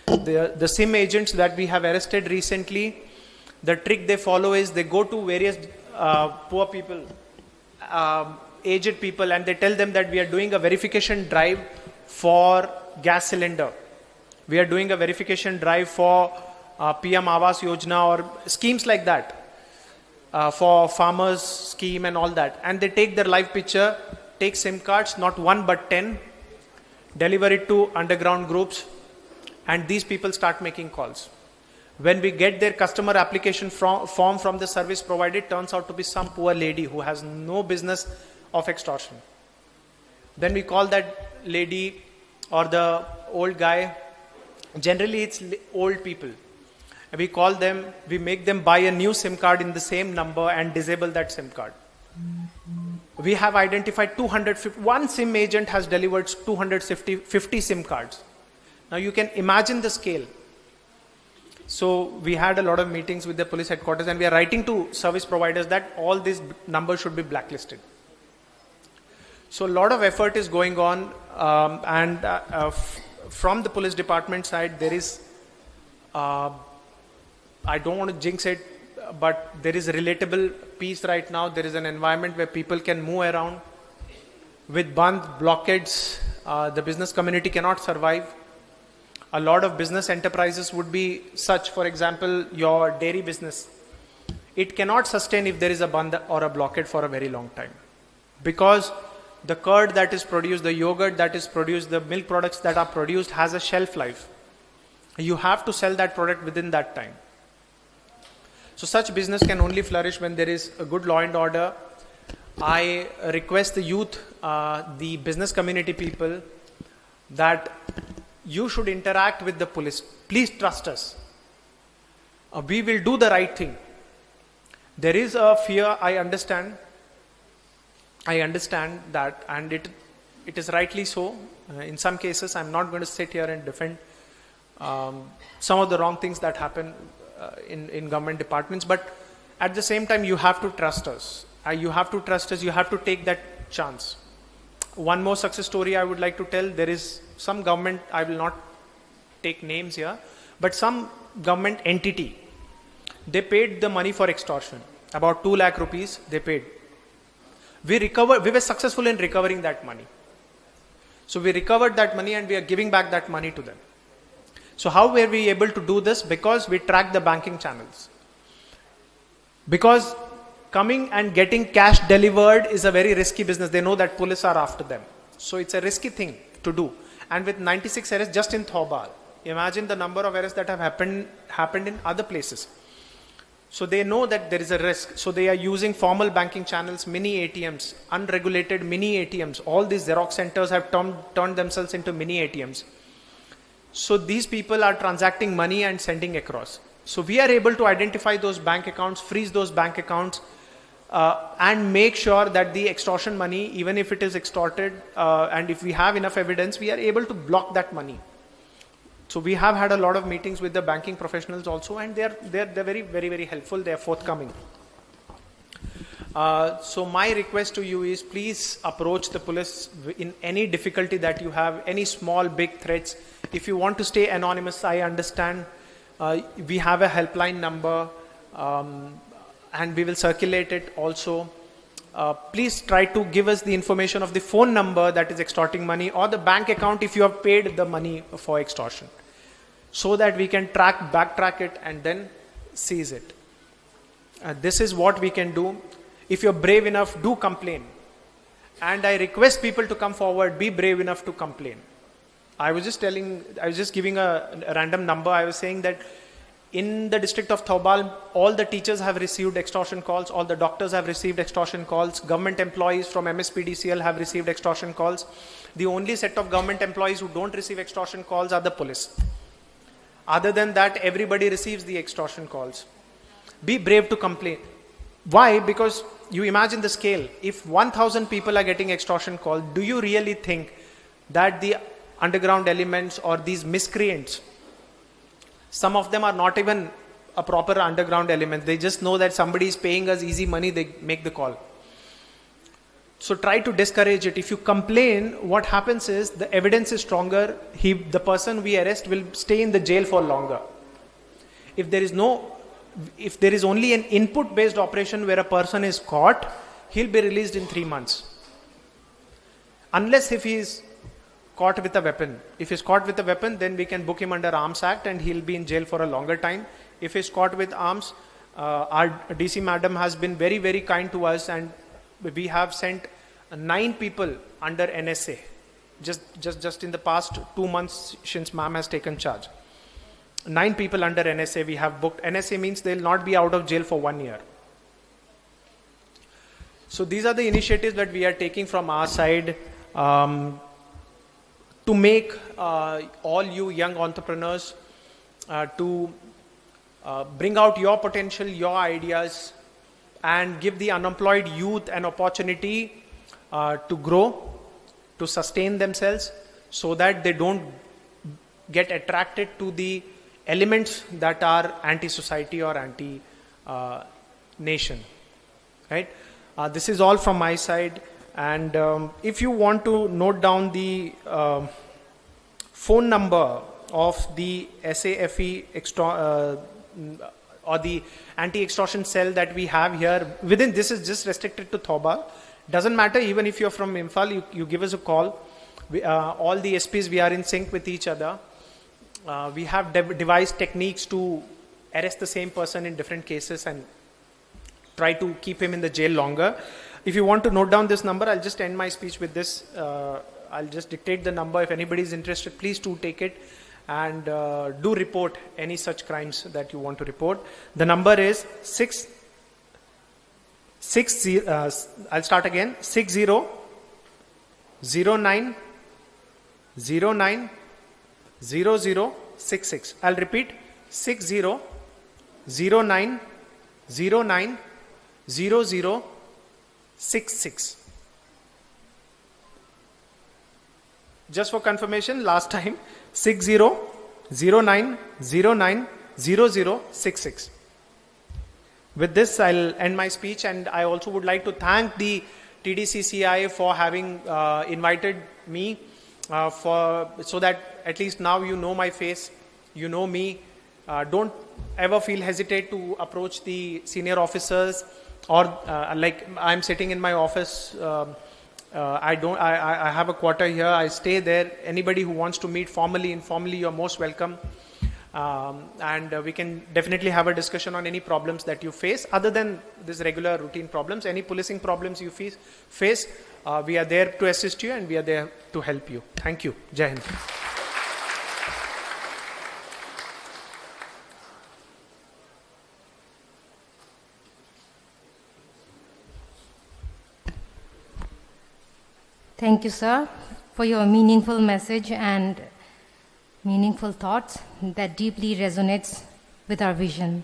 The, the SIM agents that we have arrested recently, the trick they follow is they go to various uh, poor people, um, aged people, and they tell them that we are doing a verification drive for gas cylinder. We are doing a verification drive for uh, PM Awas Yojana or schemes like that, uh, for farmers scheme and all that. And they take their live picture, take SIM cards, not one but ten, deliver it to underground groups, and these people start making calls. When we get their customer application from, form from the service provider, it turns out to be some poor lady who has no business of extortion. Then we call that lady or the old guy. Generally, it's old people. We call them, we make them buy a new SIM card in the same number and disable that SIM card. We have identified two hundred, one SIM agent has delivered two hundred fifty, fifty SIM cards. Now you can imagine the scale. So we had a lot of meetings with the police headquarters, and we are writing to service providers that all these numbers should be blacklisted. So a lot of effort is going on, um, and uh, uh, From the police department side, there is, uh, I don't want to jinx it, but there is a relatable piece right now. There is an environment where people can move around. With bandh, blockades, uh, the business community cannot survive. A lot of business enterprises would be such, for example, your dairy business. It cannot sustain if there is a bandh or a blockade for a very long time, because the curd that is produced, the yogurt that is produced, the milk products that are produced has a shelf life. You have to sell that product within that time. So such business can only flourish when there is a good law and order. I request the youth, uh, the business community people, that you should interact with the police. Please trust us. Uh, we will do the right thing. There is a fear, I understand. I understand that, and it, it is rightly so. Uh, in some cases, I'm not going to sit here and defend, um, some of the wrong things that happen, uh, in, in government departments, but at the same time, you have to trust us. Uh, you have to trust us, you have to take that chance. One more success story I would like to tell. There is some government, I will not take names here, but some government entity, they paid the money for extortion. About two lakh rupees they paid. We recovered, we were successful in recovering that money. So we recovered that money and we are giving back that money to them. So how were we able to do this? Because we tracked the banking channels. Because coming and getting cash delivered is a very risky business. They know that police are after them. So it's a risky thing to do. And with ninety-six arrests just in Thoubal, imagine the number of arrests that have happened, happened in other places. So they know that there is a risk. So they are using formal banking channels, mini A T Ms, unregulated mini A T Ms. All these Xerox centers have turned, turned themselves into mini A T Ms. So these people are transacting money and sending across. So we are able to identify those bank accounts, freeze those bank accounts, uh, and make sure that the extortion money, even if it is extorted, uh, and if we have enough evidence, we are able to block that money. So we have had a lot of meetings with the banking professionals also, and they're, they're, they're very, very, very helpful. They're forthcoming. Uh, so my request to you is, please approach the police in any difficulty that you have, any small, big threats. If you want to stay anonymous, I understand. Uh, we have a helpline number, um, and we will circulate it also. Uh, please try to give us the information of the phone number that is extorting money, or the bank account if you have paid the money for extortion, so that we can track, backtrack it, and then seize it. Uh, this is what we can do. If you're brave enough, do complain. And I request people to come forward, be brave enough to complain. I was just telling, I was just giving a, a random number. I was saying that in the district of Thoubal, all the teachers have received extortion calls, all the doctors have received extortion calls, government employees from M S P D C L have received extortion calls. The only set of government employees who don't receive extortion calls are the police. Other than that, everybody receives the extortion calls. Be brave to complain. Why? Because you imagine the scale. If one thousand people are getting extortion call, do you really think that the underground elements or these miscreants, some of them are not even a proper underground element, they just know that somebody is paying us easy money, they make the call. So try to discourage it. If you complain, what happens is the evidence is stronger. He, the person we arrest will stay in the jail for longer. If there is no, if there is only an input-based operation where a person is caught, he'll be released in three months. Unless if he is caught with a weapon. If he's caught with a weapon, then we can book him under Arms Act and he'll be in jail for a longer time. If he's caught with arms, uh, our D C madam has been very, very kind to us, and we have sent nine people under N S A. Just, just, just in the past two months since ma'am has taken charge, nine people under N S A we have booked. N S A means they'll not be out of jail for one year. So these are the initiatives that we are taking from our side, um, to make, uh, all you young entrepreneurs, uh, to, uh, bring out your potential, your ideas, and give the unemployed youth an opportunity, uh, to grow, to sustain themselves, so that they don't get attracted to the elements that are anti-society or anti, uh, nation, right? Uh, this is all from my side. And um, if you want to note down the uh, phone number of the SAFE extra, uh, or the anti-extortion cell that we have here, within this is just restricted to Thoubal. Doesn't matter, even if you're from Imphal, you, you give us a call. We, uh, all the S Ps, we are in sync with each other. Uh, we have dev- devised techniques to arrest the same person in different cases and try to keep him in the jail longer. If you want to note down this number, I'll just end my speech with this. Uh, I'll just dictate the number. If anybody is interested, please do take it and uh, do report any such crimes that you want to report. The number is six six zero. Uh, I'll start again. Six zero zero nine zero nine zero zero six six. I'll repeat: six zero zero nine zero nine zero zero six six. Just for confirmation, last time, six zero zero nine zero nine zero zero six six. With this, I'll end my speech, and I also would like to thank the T D C C I for having uh, invited me uh, for so that at least now you know my face, you know me. Uh, don't ever feel hesitate to approach the senior officers, or uh, like I'm sitting in my office. Um, uh, I don't. I, I I have a quarter here. I stay there. Anybody who wants to meet formally, informally, you're most welcome. Um, and uh, we can definitely have a discussion on any problems that you face other than these regular routine problems. Any policing problems you face, face, uh, we are there to assist you and we are there to help you. Thank you. Jai Hind. Thank you, sir, for your meaningful message and meaningful thoughts that deeply resonates with our vision.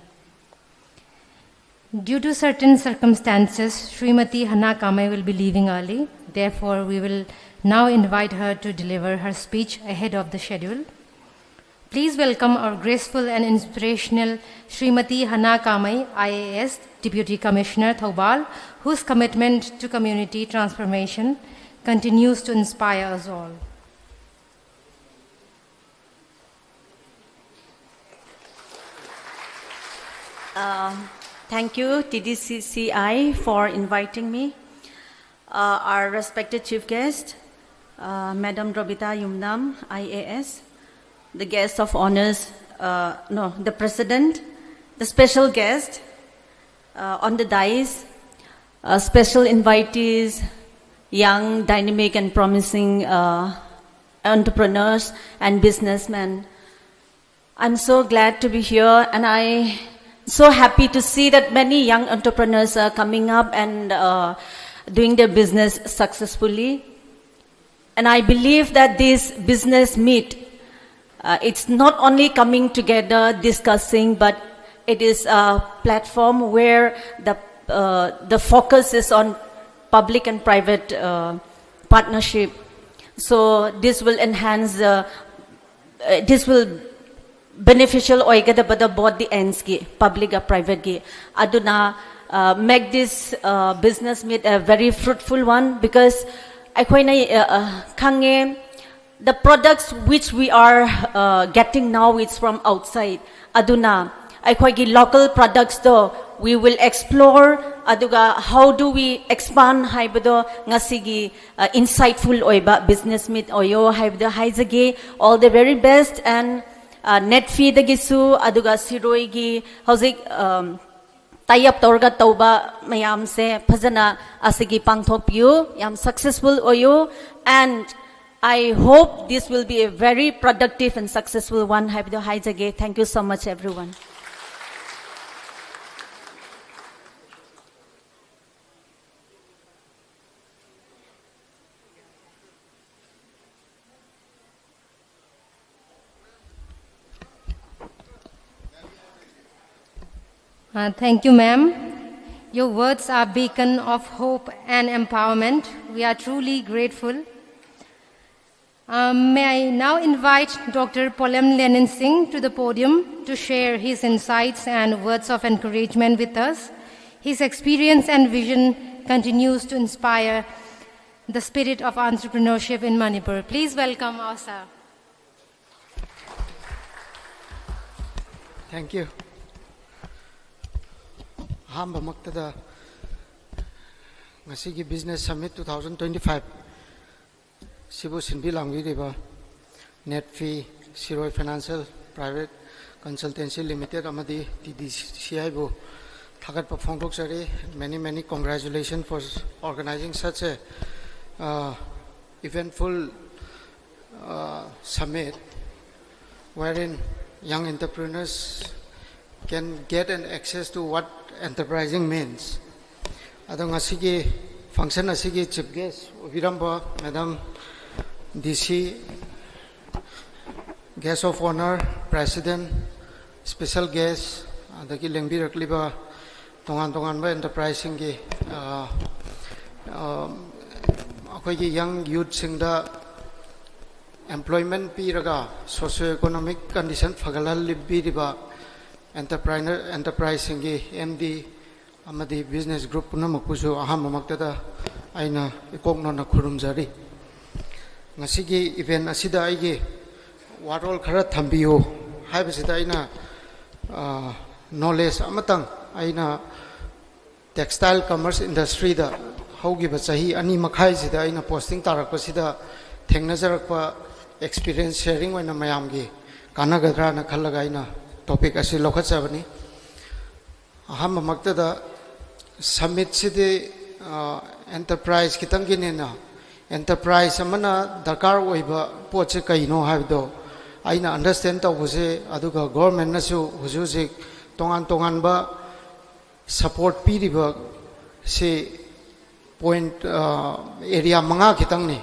Due to certain circumstances, Srimati Hana Kamai will be leaving early. Therefore, we will now invite her to deliver her speech ahead of the schedule. Please welcome our graceful and inspirational Srimati Hana Kamai, I A S, Deputy Commissioner Thoubal, whose commitment to community transformation continues to inspire us all. Uh, thank you, T D C C I, for inviting me. Uh, our respected chief guest, uh, Madam Robita Yumnam, I A S, the guest of honors, uh, no, the president, the special guest uh, on the dais, uh, special invitees, young, dynamic, and promising uh, entrepreneurs and businessmen. I'm so glad to be here, and I so happy to see that many young entrepreneurs are coming up and uh, doing their business successfully. And I believe that this business meet, uh, it's not only coming together discussing, but it is a platform where the uh, the focus is on public and private uh, partnership. So this will enhance the uh, this will beneficial ꯑꯣꯏꯒꯗꯕꯗꯣ both the ends ꯒꯤ, public ꯒ private ꯒꯤ꯫ ꯑꯗꯨꯅ uh, make this uh, business meet a very fruitful one, because ꯑꯩꯈꯣꯏꯅ uh, uh, ꯈꯪꯉꯦ, the products which we are uh, getting now is from outside. ꯑꯗꯨꯅ ꯑꯩꯈꯣꯏꯒꯤ local products ꯗꯣ we will explore, ꯑꯗꯨꯒ how do we expand ꯍꯥꯏꯕꯗꯣ ꯉꯁꯤꯒꯤ uh, insightful ꯑꯣꯏꯕ business meet ꯑꯣꯏꯌꯣ ꯍꯥꯏꯕꯗꯣ ꯍꯥꯏꯖꯒꯦ꯫ All the very best, and uh, ꯅꯦꯠꯐꯤꯗꯒꯤꯁꯨ, ꯑꯗꯨꯒ ꯁꯤꯔꯣꯏꯒꯤ ꯍꯧꯖꯤꯛ um, tie up ꯇꯧꯔꯒ ꯇꯧꯕ ꯃꯌꯥꯝꯁꯦ ꯐꯖꯅ ꯑꯁꯤꯒꯤ ꯄꯥꯡꯊꯣꯛꯄꯤꯌꯨ, ꯌꯥꯝ successful ꯑꯣꯏꯌꯨ, and I hope this will be a very productive and successful one ꯍꯥꯏꯕꯗꯣ ꯍꯥꯏꯖꯒꯦ꯫ Thank you so much, everyone. Uh, thank you, ma'am. Your words are beacon of hope and empowerment. We are truly grateful. Um, may I now invite Doctor Polem Lenin Singh to the podium to share his insights and words of encouragement with us. His experience and vision continues to inspire the spirit of entrepreneurship in Manipur. Please welcome our sir. Thank you. ꯑꯍꯥꯟꯕꯃꯛꯇꯗ ꯉꯁꯤꯒꯤ Business Summit two thousand twenty-five ꯁꯤꯕꯨ ꯁꯤꯟꯕꯤ ꯂꯥꯡꯕꯤꯔꯤꯕ ꯅꯦꯠꯐꯤ, ꯁꯤꯔꯣꯏ Financial Private Consultancy Limited ꯑꯃꯗꯤ T D ꯁꯤ ꯑꯥꯏꯕꯨ ꯊꯥꯒꯠꯄ ꯐꯣꯡꯗꯣꯛꯆꯔꯤ꯫ Many, many congratulations for organizing such a, uh, eventful, uh, summit wherein young entrepreneurs can get an access to what enterprising means. ꯑꯗꯣ ꯉꯁꯤꯒꯤ function ꯑꯁꯤꯒꯤ chief guest ꯑꯣꯏꯕꯤꯔꯝꯕ Madam ꯗꯤ ꯁꯤ, Guest of Honour, President, Special Guest, ꯑꯗꯒꯤ ꯂꯦꯡꯕꯤꯔꯛꯂꯤꯕ ꯇꯣꯉꯥꯟ ꯇꯣꯉꯥꯟꯕ enterpriseꯁꯤꯡꯒꯤ, ꯑ, ꯑ, ꯑꯩꯈꯣꯏꯒꯤ young youthꯁꯤꯡꯗ employment ꯄꯤꯔꯒ socio economic condition ꯐꯒꯠꯍꯜꯂꯤꯕꯤꯔꯤꯕ entrepreneur, enterpriseꯁꯤꯡꯒꯤ ꯑꯦꯝ ꯗꯤ ꯑꯃꯗꯤ business group ꯄꯨꯝꯅꯃꯛꯄꯨꯁꯨ ꯑꯍꯥꯟꯕꯃꯛꯇꯗ ꯑꯩꯅ ꯏꯀꯣꯛ ꯅꯣꯟꯅ ꯈꯨꯔꯨꯝꯖꯔꯤ꯫ ꯉꯁꯤꯒꯤ event ꯑꯁꯤꯗ ꯑꯩꯒꯤ ꯋꯥꯔꯣꯜ ꯈꯔ ꯊꯝꯕꯤꯌꯨ ꯍꯥꯏꯕꯁꯤꯗ ꯑꯩꯅ, ꯑ, knowledge ꯑꯃꯇꯪ ꯑꯩꯅ textile commerce industryꯗ ꯍꯧꯈꯤꯕ ꯆꯍꯤ ꯑꯅꯤ ꯃꯈꯥꯏꯁꯤꯗ ꯑꯩꯅ posting ꯇꯥꯔꯛꯄꯁꯤꯗ ꯊꯦꯡꯅꯖꯔꯛꯄ experience sharing ꯑꯣꯏꯅ ꯃꯌꯥꯝꯒꯤ ꯀꯥꯟꯅꯒꯗ꯭ꯔꯥꯅ ꯈꯜꯂꯒ ꯑꯩꯅ topic ꯑꯁꯤ ꯂꯧꯈꯠꯆꯕꯅꯤ꯫ ꯑꯍꯥꯟꯕꯃꯛꯇꯗ summitꯁꯤꯗꯤ, ꯑ, enterprise ꯈꯤꯇꯪꯒꯤꯅꯤꯅ, enterprise ꯑꯃꯅ ꯗꯔꯀꯥꯔ ꯑꯣꯏꯕ ꯄꯣꯠꯁꯦ ꯀꯩꯅꯣ ꯍꯥꯏꯕꯗꯣ ꯑꯩꯅ understand ꯇꯧꯕꯁꯦ, ꯑꯗꯨꯒ governmentꯅꯁꯨ ꯍꯧꯖꯤꯛ ꯍꯧꯖꯤꯛ ꯇꯣꯉꯥꯟ ꯇꯣꯉꯥꯟꯕ support ꯄꯤꯔꯤꯕ ꯁꯤ point, ꯑ, area ꯃꯉꯥ ꯈꯤꯇꯪꯅꯤ꯫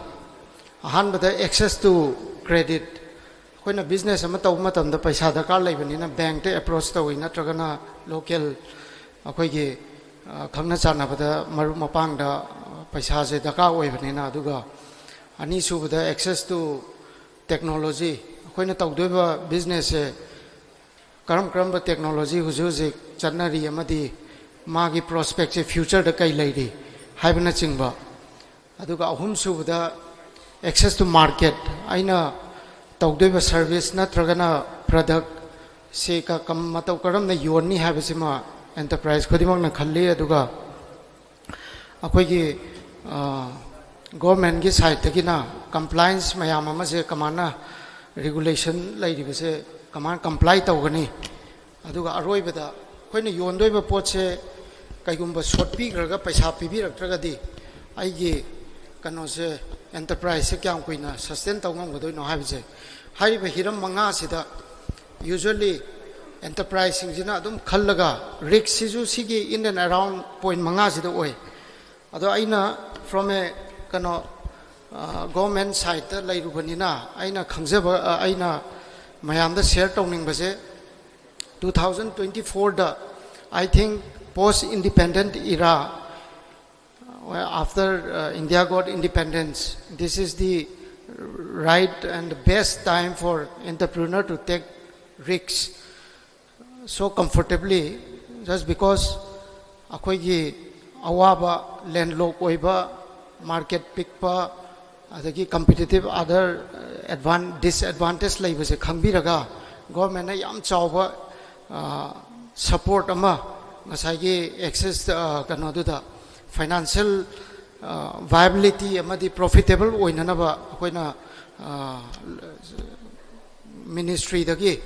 ꯑꯍꯥꯟꯕꯗ access to credit꯫ ꯑꯩꯈꯣꯏꯅ business ꯑꯃ ꯇꯧꯕ ꯃꯇꯝꯗ ꯄꯩꯁꯥ ꯗꯔꯀꯥꯔ ꯂꯩꯕꯅꯤꯅ bankꯇ approach ꯇꯧꯏ, ꯅꯠꯇ꯭ꯔꯒꯅ local ꯑꯩꯈꯣꯏꯒꯤ, ꯑ, ꯈꯪꯅ ꯆꯥꯟꯅꯕꯗ ꯃꯔꯨꯞ ꯃꯄꯥꯡꯗ, ꯑ, ꯄꯩꯁꯥꯁꯦ ꯗꯔꯀꯥꯔ ꯑꯣꯏꯕꯅꯤꯅ꯫ ꯑꯗꯨꯒ ꯑꯅꯤꯁꯨꯕꯗ, access to technology꯫ ꯑꯩꯈꯣꯏꯅ ꯇꯧꯗꯣꯏꯕ businessꯁꯦ ꯀꯔꯝ ꯀꯔꯝꯕ technology ꯍꯧꯖꯤꯛ ꯍꯧꯖꯤꯛ ꯆꯠꯅꯔꯤ ꯑꯃꯗꯤ ꯃꯥꯒꯤ prospectꯁꯦ futureꯗ ꯀꯩ ꯂꯩꯔꯤ ꯍꯥꯏꯕꯅꯆꯤꯡꯕ꯫ ꯑꯗꯨꯒ ꯑꯍꯨꯝꯁꯨꯕꯗ, access to market꯫ ꯑꯩꯅ ꯇꯧꯗꯣꯏꯕ service ꯅꯠꯇ꯭ꯔꯒꯅ productꯁꯤ ꯀ-, ꯀꯝ-, ꯃꯇꯧ ꯀꯔꯝꯅ ꯌꯣꯟꯅꯤ ꯍꯥꯏꯕꯁꯤꯃ enterprise ꯈꯨꯗꯤꯡꯃꯛꯅ ꯈꯜꯂꯤ꯫ ꯑꯗꯨꯒ ꯑꯩꯈꯣꯏꯒꯤ, ꯑ, governmentꯀꯤ sideꯇꯒꯤꯅ compliance ꯃꯌꯥꯝ ꯑꯃꯁꯦ ꯀꯃꯥꯏꯅ, regulation ꯂꯩꯔꯤꯕꯁꯦ ꯀꯃꯥꯏꯅ comply ꯇꯧꯒꯅꯤ? ꯑꯗꯨꯒ ꯑꯔꯣꯏꯕꯗ ꯑꯩꯈꯣꯏꯅ ꯌꯣꯟꯗꯣꯏꯕ ꯄꯣꯠꯁꯦ ꯀꯩꯒꯨꯝꯕ ꯁꯣꯠꯄꯤꯈ꯭ꯔꯒ ꯄꯩꯁꯥ ꯄꯤꯕꯤꯔꯛꯇ꯭ꯔꯒꯗꯤ ꯑꯩꯒꯤ ꯀꯩꯅꯣꯁꯦ, enterpriseꯁꯦ ꯀꯌꯥꯝ ꯀꯨꯏꯅ sustain ꯇꯧ ꯉꯝꯒꯗꯣꯏꯅꯣ ꯍꯥꯏꯕꯁꯦ, ꯍꯥꯏꯔꯤꯕ ꯍꯤꯔꯝ ꯃꯉꯥꯁꯤꯗ usually enterpriseꯁꯤꯡꯁꯤꯅ ꯑꯗꯨꯝ ꯈꯜꯂꯒ riskꯁꯤꯁꯨ ꯁꯤꯒꯤ in and around point ꯃꯉꯥꯁꯤꯗ ꯑꯣꯏ꯫ ꯑꯗꯣ ꯑꯩꯅ from a ꯀꯩꯅꯣ, ꯑ, government sideꯇ ꯂꯩꯔꯨꯕꯅꯤꯅ ꯑꯩꯅ ꯈꯪꯖꯕ, ꯑ, ꯑꯩꯅ ꯃꯌꯥꯝꯗ share ꯇꯧꯅꯤꯡꯕꯁꯦ, two thousand twenty fourꯗ, I think, post independent era, uh, after, uh, India got independence, this is the right and the best time for entrepreneur to take risks so comfortably, just because ꯑꯩꯈꯣꯏꯒꯤ ꯑꯋꯥꯕ, landlock ꯑꯣꯏꯕ, market ꯄꯤꯛꯄ, ꯑꯗꯒꯤ competitive other, ꯑ, advan-, disadvantage ꯂꯩꯕꯁꯦ ꯈꯪꯕꯤꯔꯒ governmentꯅ ꯌꯥꯝ ꯆꯥꯎꯕ, ꯑ, support ꯑꯃ ꯉꯁꯥꯏꯒꯤ access, ꯑ, ꯀꯩꯅꯣꯗꯨꯗ financial, ꯑ, viability ꯑꯃꯗꯤ profitable ꯑꯣꯏꯅꯅꯕ ꯑꯩꯈꯣꯏꯅ, ꯑ, ministryꯗꯒꯤ,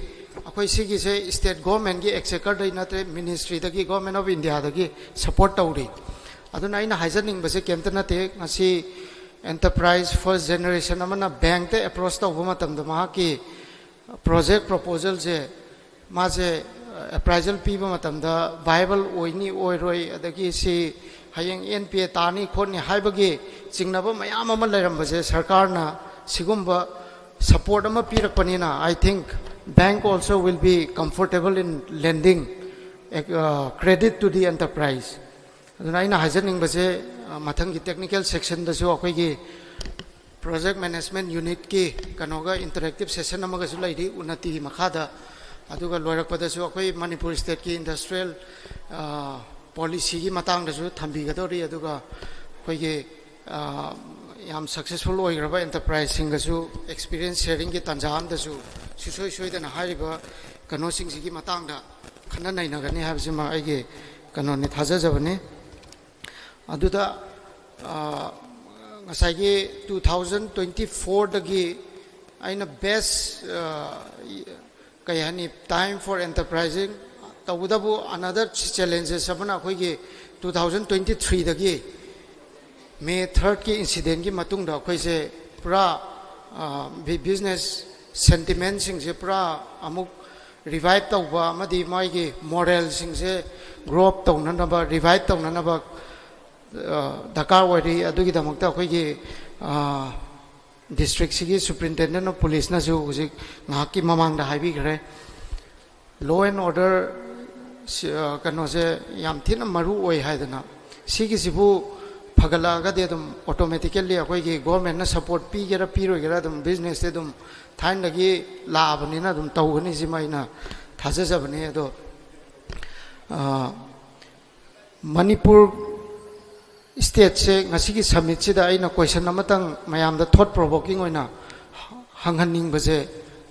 ꯑꯩꯈꯣꯏ ꯁꯤꯒꯤꯁꯦ state governmentꯀꯤ exchequerꯗꯩ ꯅꯠꯇ꯭ꯔꯦ, ministryꯗꯒꯤ, Government of Indiaꯗꯒꯤ support ꯇꯧꯔꯤ꯫ ꯑꯗꯨꯅ ꯑꯩꯅ ꯍꯥꯏꯖꯅꯤꯡꯕꯁꯦ ꯀꯩꯝꯇ ꯅꯠꯇꯦ, ꯉꯁꯤ enterprise first generation ꯑꯃꯅ bankꯇ approach ꯇꯧꯕ ꯃꯇꯝꯗ ꯃꯍꯥꯛꯀꯤ project proposalꯁꯦ, ꯃꯥꯁꯦ, ꯑ, appraisal ꯄꯤꯕ ꯃꯇꯝꯗ viable ꯑꯣꯏꯅꯤ ꯑꯣꯏꯔꯣꯏ, ꯑꯗꯒꯤ ꯁꯤ ꯍꯌꯦꯡ NPA ꯇꯥꯅꯤ ꯈꯣꯠꯅꯤ ꯍꯥꯏꯕꯒꯤ ꯆꯤꯡꯅꯕ ꯃꯌꯥꯝ ꯑꯃ ꯂꯩꯔꯝꯕꯁꯦ ꯁꯔꯀꯥꯔꯅ ꯁꯤꯒꯨꯝꯕ support ꯑꯃ ꯄꯤꯔꯛꯄꯅꯤꯅ, I think bank also will be comfortable in lending, uh, credit to the enterprise꯫ ꯑꯗꯨꯅ ꯑꯩꯅ ꯍꯥꯏꯖꯅꯤꯡꯕꯁꯦ, ꯑ, ꯃꯊꯪꯒꯤ technical sectionꯗꯁꯨ ꯑꯩꯈꯣꯏꯒꯤ Project Management Unitꯀꯤ ꯀꯩꯅꯣꯒ interactive session ꯑꯃꯒꯁꯨ ꯂꯩꯔꯤ ꯎꯟꯅꯇꯤꯒꯤ ꯃꯈꯥꯗ꯫ ꯑꯗꯨꯒ ꯂꯣꯏꯔꯛꯄꯗꯁꯨ ꯑꯩꯈꯣꯏ ꯃꯅꯤꯄꯨꯔ stateꯀꯤ industrial policyꯒꯤ ꯃꯇꯥꯡꯗꯁꯨ ꯊꯝꯕꯤꯒꯗꯧꯔꯤ꯫ ꯑꯗꯨꯒ ꯑꯩꯈꯣꯏꯒꯤ ꯌꯥꯝ successful ꯑꯣꯏꯈ꯭ꯔꯕ enterpriseꯁꯤꯡꯒꯁꯨ experience sharingꯒꯤ ꯇꯥꯟꯖꯥ ꯑꯃꯗꯁꯨ ꯁꯨꯡꯁꯣꯏ ꯁꯣꯏꯗꯅ ꯍꯥꯏꯔꯤꯕ ꯀꯩꯅꯣꯁꯤꯡꯁꯤꯒꯤ ꯃꯇꯥꯡꯗ ꯈꯟꯅ ꯅꯩꯅꯒꯅꯤ ꯍꯥꯏꯕꯁꯤꯃ ꯑꯩꯒꯤ ꯀꯩꯅꯣꯅꯤ, ꯊꯥꯖꯖꯕꯅꯤ꯫ ꯑꯗꯨꯗ ꯉꯁꯥꯏꯒꯤ two thousand twenty fourꯗꯒꯤ ꯑꯩꯅ best, ꯀꯩ ꯍꯥꯏꯅꯤ, time for enterprising꯫ ꯇꯧꯕꯇꯕꯨ another challenges ꯑꯃꯅ ꯑꯩꯈꯣꯏꯒꯤ two thousand twenty threeꯗꯒꯤ May thirdꯀꯤ incidentꯀꯤ ꯃꯇꯨꯡꯗ ꯑꯩꯈꯣꯏꯁꯦ ꯄꯨꯔꯥ business sentimentꯁꯤꯡꯁꯦ ꯄꯨꯔꯥ ꯑꯃꯨꯛ revive ꯇꯧꯕ ꯑꯃꯗꯤ ꯃꯥꯒꯤ moraleꯁꯤꯡꯁꯦ grow up ꯇꯧꯅꯅꯕ, revive ꯇꯧꯅꯅꯕ ꯗꯔꯀꯥꯔ ꯑꯣꯏꯔꯤ꯫ ꯑꯗꯨꯒꯤꯗꯃꯛꯇ ꯑꯩꯈꯣꯏꯒꯤ districtꯁꯤꯒꯤ superintendent of policeꯅꯁꯨ ꯍꯧꯖꯤꯛ ꯉꯥꯏꯍꯥꯛꯀꯤ ꯃꯃꯥꯡꯗ ꯍꯥꯏꯕꯤꯈ꯭ꯔꯦ, law and order ꯀꯩꯅꯣꯁꯦ ꯌꯥꯝ ꯊꯤꯅ ꯃꯔꯨ ꯑꯣꯏ ꯍꯥꯏꯗꯅ꯫ ꯁꯤꯒꯤꯁꯤꯕꯨ ꯐꯒꯠꯂꯛꯑꯒꯗꯤ ꯑꯗꯨꯝ automatically ꯑꯩꯈꯣꯏꯒꯤ governmentꯅ support ꯄꯤꯒꯦꯔꯥ ꯄꯤꯔꯣꯏꯒꯦꯔꯥ ꯑꯗꯨꯝ businessꯇꯤ ꯑꯗꯨꯝ ꯊꯥꯏꯅꯗꯒꯤ ꯂꯥꯛꯑꯕꯅꯤꯅ ꯑꯗꯨꯝ ꯇꯧꯒꯅꯤ꯫ ꯁꯤꯃ ꯑꯩꯅ ꯊꯥꯖꯖꯕꯅꯤ꯫ ꯑꯗꯣ ꯃꯅꯤꯄꯨꯔ stateꯁꯦ ꯉꯁꯤꯒꯤ summitꯁꯤꯗ ꯑꯩꯅ question ꯑꯃꯇꯪ ꯃꯌꯥꯝꯗ thought provoking ꯑꯣꯏꯅ ꯍꯪꯍꯟꯅꯤꯡꯕꯁꯦ,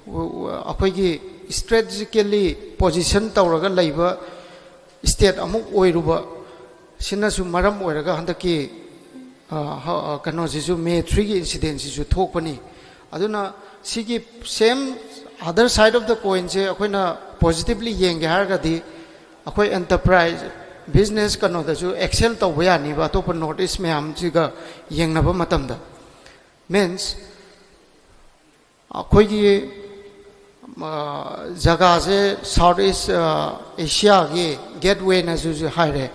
ꯑꯩꯈꯣꯏꯒꯤ strategically position ꯇꯧꯔꯒ ꯂꯩꯕ state ꯑꯃ ꯑꯣꯏꯔꯨꯕ ꯁꯤꯅꯁꯨ ꯃꯔꯝ ꯑꯣꯏꯔꯒ ꯍꯟꯗꯛꯀꯤ ꯀꯩꯅꯣꯁꯤꯁꯨ, May threeꯒꯤ incidentꯁꯤꯁꯨ ꯊꯣꯛꯄꯅꯤ꯫ ꯑꯗꯨꯅ ꯁꯤꯒꯤ same other side of the coinꯁꯦ ꯑꯩꯈꯣꯏꯅ positively ꯌꯦꯡꯒꯦ ꯍꯥꯏꯔꯒꯗꯤ ꯑꯩꯈꯣꯏ enterprise, business ꯀꯩꯅꯣꯗꯁꯨ excel ꯇꯧꯕ ꯌꯥꯅꯤꯕ, ꯑꯇꯣꯞꯄ North East ꯃꯌꯥꯝꯁꯤꯒ ꯌꯦꯡꯅꯕ ꯃꯇꯝꯗ꯫ Means, ꯑꯩꯈꯣꯏꯒꯤ ꯖꯒꯥꯁꯦ South East Asiaꯒꯤ gatewayꯅꯁꯨ ꯍꯥꯏꯔꯦ꯫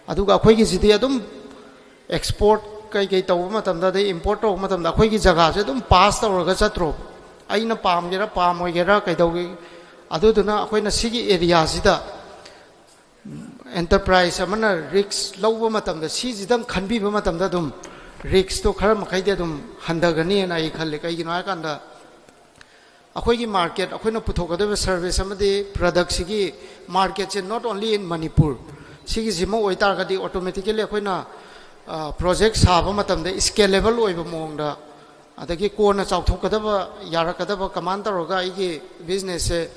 ꯑꯗꯨꯒ ꯑꯩꯈꯣꯏꯒꯤꯁꯤꯗꯤ ꯑꯗꯨꯝ export ꯀꯩꯀꯩ ꯇꯧꯕ ꯃꯇꯝꯗ, ꯑꯗꯩ import ꯇꯧꯕ ꯃꯇꯝꯗ ꯑꯩꯈꯣꯏꯒꯤ ꯖꯒꯥꯁꯦ ꯑꯗꯨꯝ pass ꯇꯧꯔꯒ ꯆꯠꯇ꯭ꯔꯣ? ꯑꯩꯅ ꯄꯥꯝꯒꯦꯔꯥ ꯄꯥꯝꯃꯣꯏꯒꯦꯔꯥ ꯀꯩꯗꯧꯒꯦ, ꯑꯗꯨꯗꯨꯅ ꯑꯩꯈꯣꯏꯅ ꯁꯤꯒꯤ areaꯁꯤꯗ enterprise ꯑꯃꯅ risk ꯂꯧꯕ ꯃꯇꯝꯗ, ꯁꯤꯁꯤꯗꯪ ꯈꯟꯕꯤꯕ ꯃꯇꯝꯗ ꯑꯗꯨꯝ ꯔꯤꯛꯁꯇꯣ ꯈꯔ ꯃꯈꯩꯗꯤ ꯑꯗꯨꯝ ꯍꯟꯊꯒꯅꯤꯅ ꯑꯩ ꯈꯜꯂꯤ꯫ ꯀꯩꯒꯤꯅꯣ ꯍꯥꯏꯀꯥꯟꯗ, ꯑꯩꯈꯣꯏꯒꯤ ꯃꯥꯔꯀꯦꯠ, ꯑꯩꯈꯣꯏꯅ ꯄꯨꯊꯣꯛꯀꯗꯕ ꯁꯔꯚꯤꯁ ꯑꯃꯗꯤ ꯄ꯭ꯔꯗꯛꯁꯤꯒꯤ ꯃꯥꯔꯀꯦꯠꯁꯦ not only in Manipur, ꯁꯤꯒꯤꯁꯤꯃ ꯑꯣꯏꯇꯥꯔꯒꯗꯤ, ꯑꯣꯇꯣꯃꯦꯇꯤꯀꯦꯂꯤ ꯑꯩꯈꯣꯏꯅ ꯄ꯭ꯔꯣꯖꯦꯛ ꯁꯥꯕ ꯃꯇꯝꯗ ꯁ꯭ꯀꯦꯂꯦꯕꯜ ꯑꯣꯏꯕ ꯃꯑꯣꯡꯗ, ꯑꯗꯒꯤ ꯀꯣꯟꯅ ꯆꯥꯎꯊꯣꯛꯀꯗꯕ, ꯌꯥꯔꯛꯀꯗꯕ, ꯀꯃꯥꯏꯅ ꯇꯧꯔꯒ ꯑꯩꯒꯤ ꯕꯤꯖꯤꯅꯦꯁꯁꯦ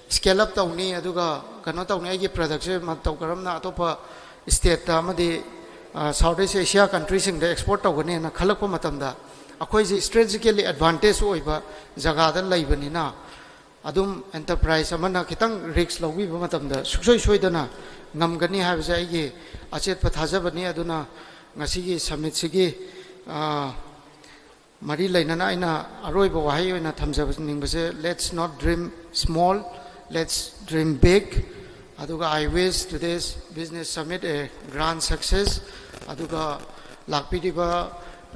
ꯁ꯭ꯀꯦꯜ ꯑꯞ ꯇꯧꯅꯤ, ꯑꯗꯨꯒ ꯀꯩꯅꯣ ꯇꯧꯅꯤ, ꯑꯩꯒꯤ ꯄ꯭ꯔꯗꯛꯁꯦ ꯃꯇꯧ ꯀꯔꯝꯅ ꯑꯇꯣꯞꯄ ꯁ꯭ꯇꯦꯠꯇ ꯑꯃꯗꯤ ꯁꯥꯎꯠ ꯏꯁ ꯑꯦꯁꯤꯌꯥ ꯀꯟꯇ꯭ꯔꯤꯁꯤꯡꯗ ꯑꯦꯛꯁꯄꯣꯔꯠ ꯇꯧꯒꯅꯤꯅ ꯈꯜꯂꯛꯄ ꯃꯇꯝꯗ, ꯑꯩꯈꯣꯏꯁꯦ ꯁ꯭ꯇ꯭ꯔꯦꯇꯦꯖꯤꯀꯦꯜꯂꯤ ꯑꯦꯗꯚꯥꯟꯇꯦꯖ ꯑꯣꯏꯕ ꯖꯒꯥꯗ ꯂꯩꯕꯅꯤꯅ, ꯑꯗꯨꯝ ꯑꯦꯟꯇꯔꯄ꯭ꯔꯥꯏꯁ ꯑꯃꯅ ꯈꯤꯇꯪ ꯔꯤꯛꯁ ꯂꯧꯕꯤꯕ ꯃꯇꯝꯗ ꯁꯨꯡꯁꯣꯏ ꯁꯣꯏꯗꯅ ꯉꯝꯒꯅꯤ ꯍꯥꯏꯕꯁꯦ ꯑꯩꯒꯤ ꯑꯆꯦꯠꯄ ꯊꯥꯖꯕꯅꯤ꯫ ꯑꯗꯨꯅ ꯉꯁꯤꯒꯤ ꯁꯃꯤꯠꯁꯤꯒꯤ, ꯑ, ꯃꯔꯤ ꯂꯩꯅꯅ ꯑꯩꯅ ꯑꯔꯣꯏꯕ ꯋꯥꯍꯩ ꯑꯣꯏꯅ ꯊꯝꯖꯅꯤꯡꯕꯁꯦ, let's not dream small, let's dream big꯫ ꯑꯗꯨꯒ I wish today's business summit a grand success꯫ ꯑꯗꯨꯒ ꯂꯥꯛꯄꯤꯔꯤꯕ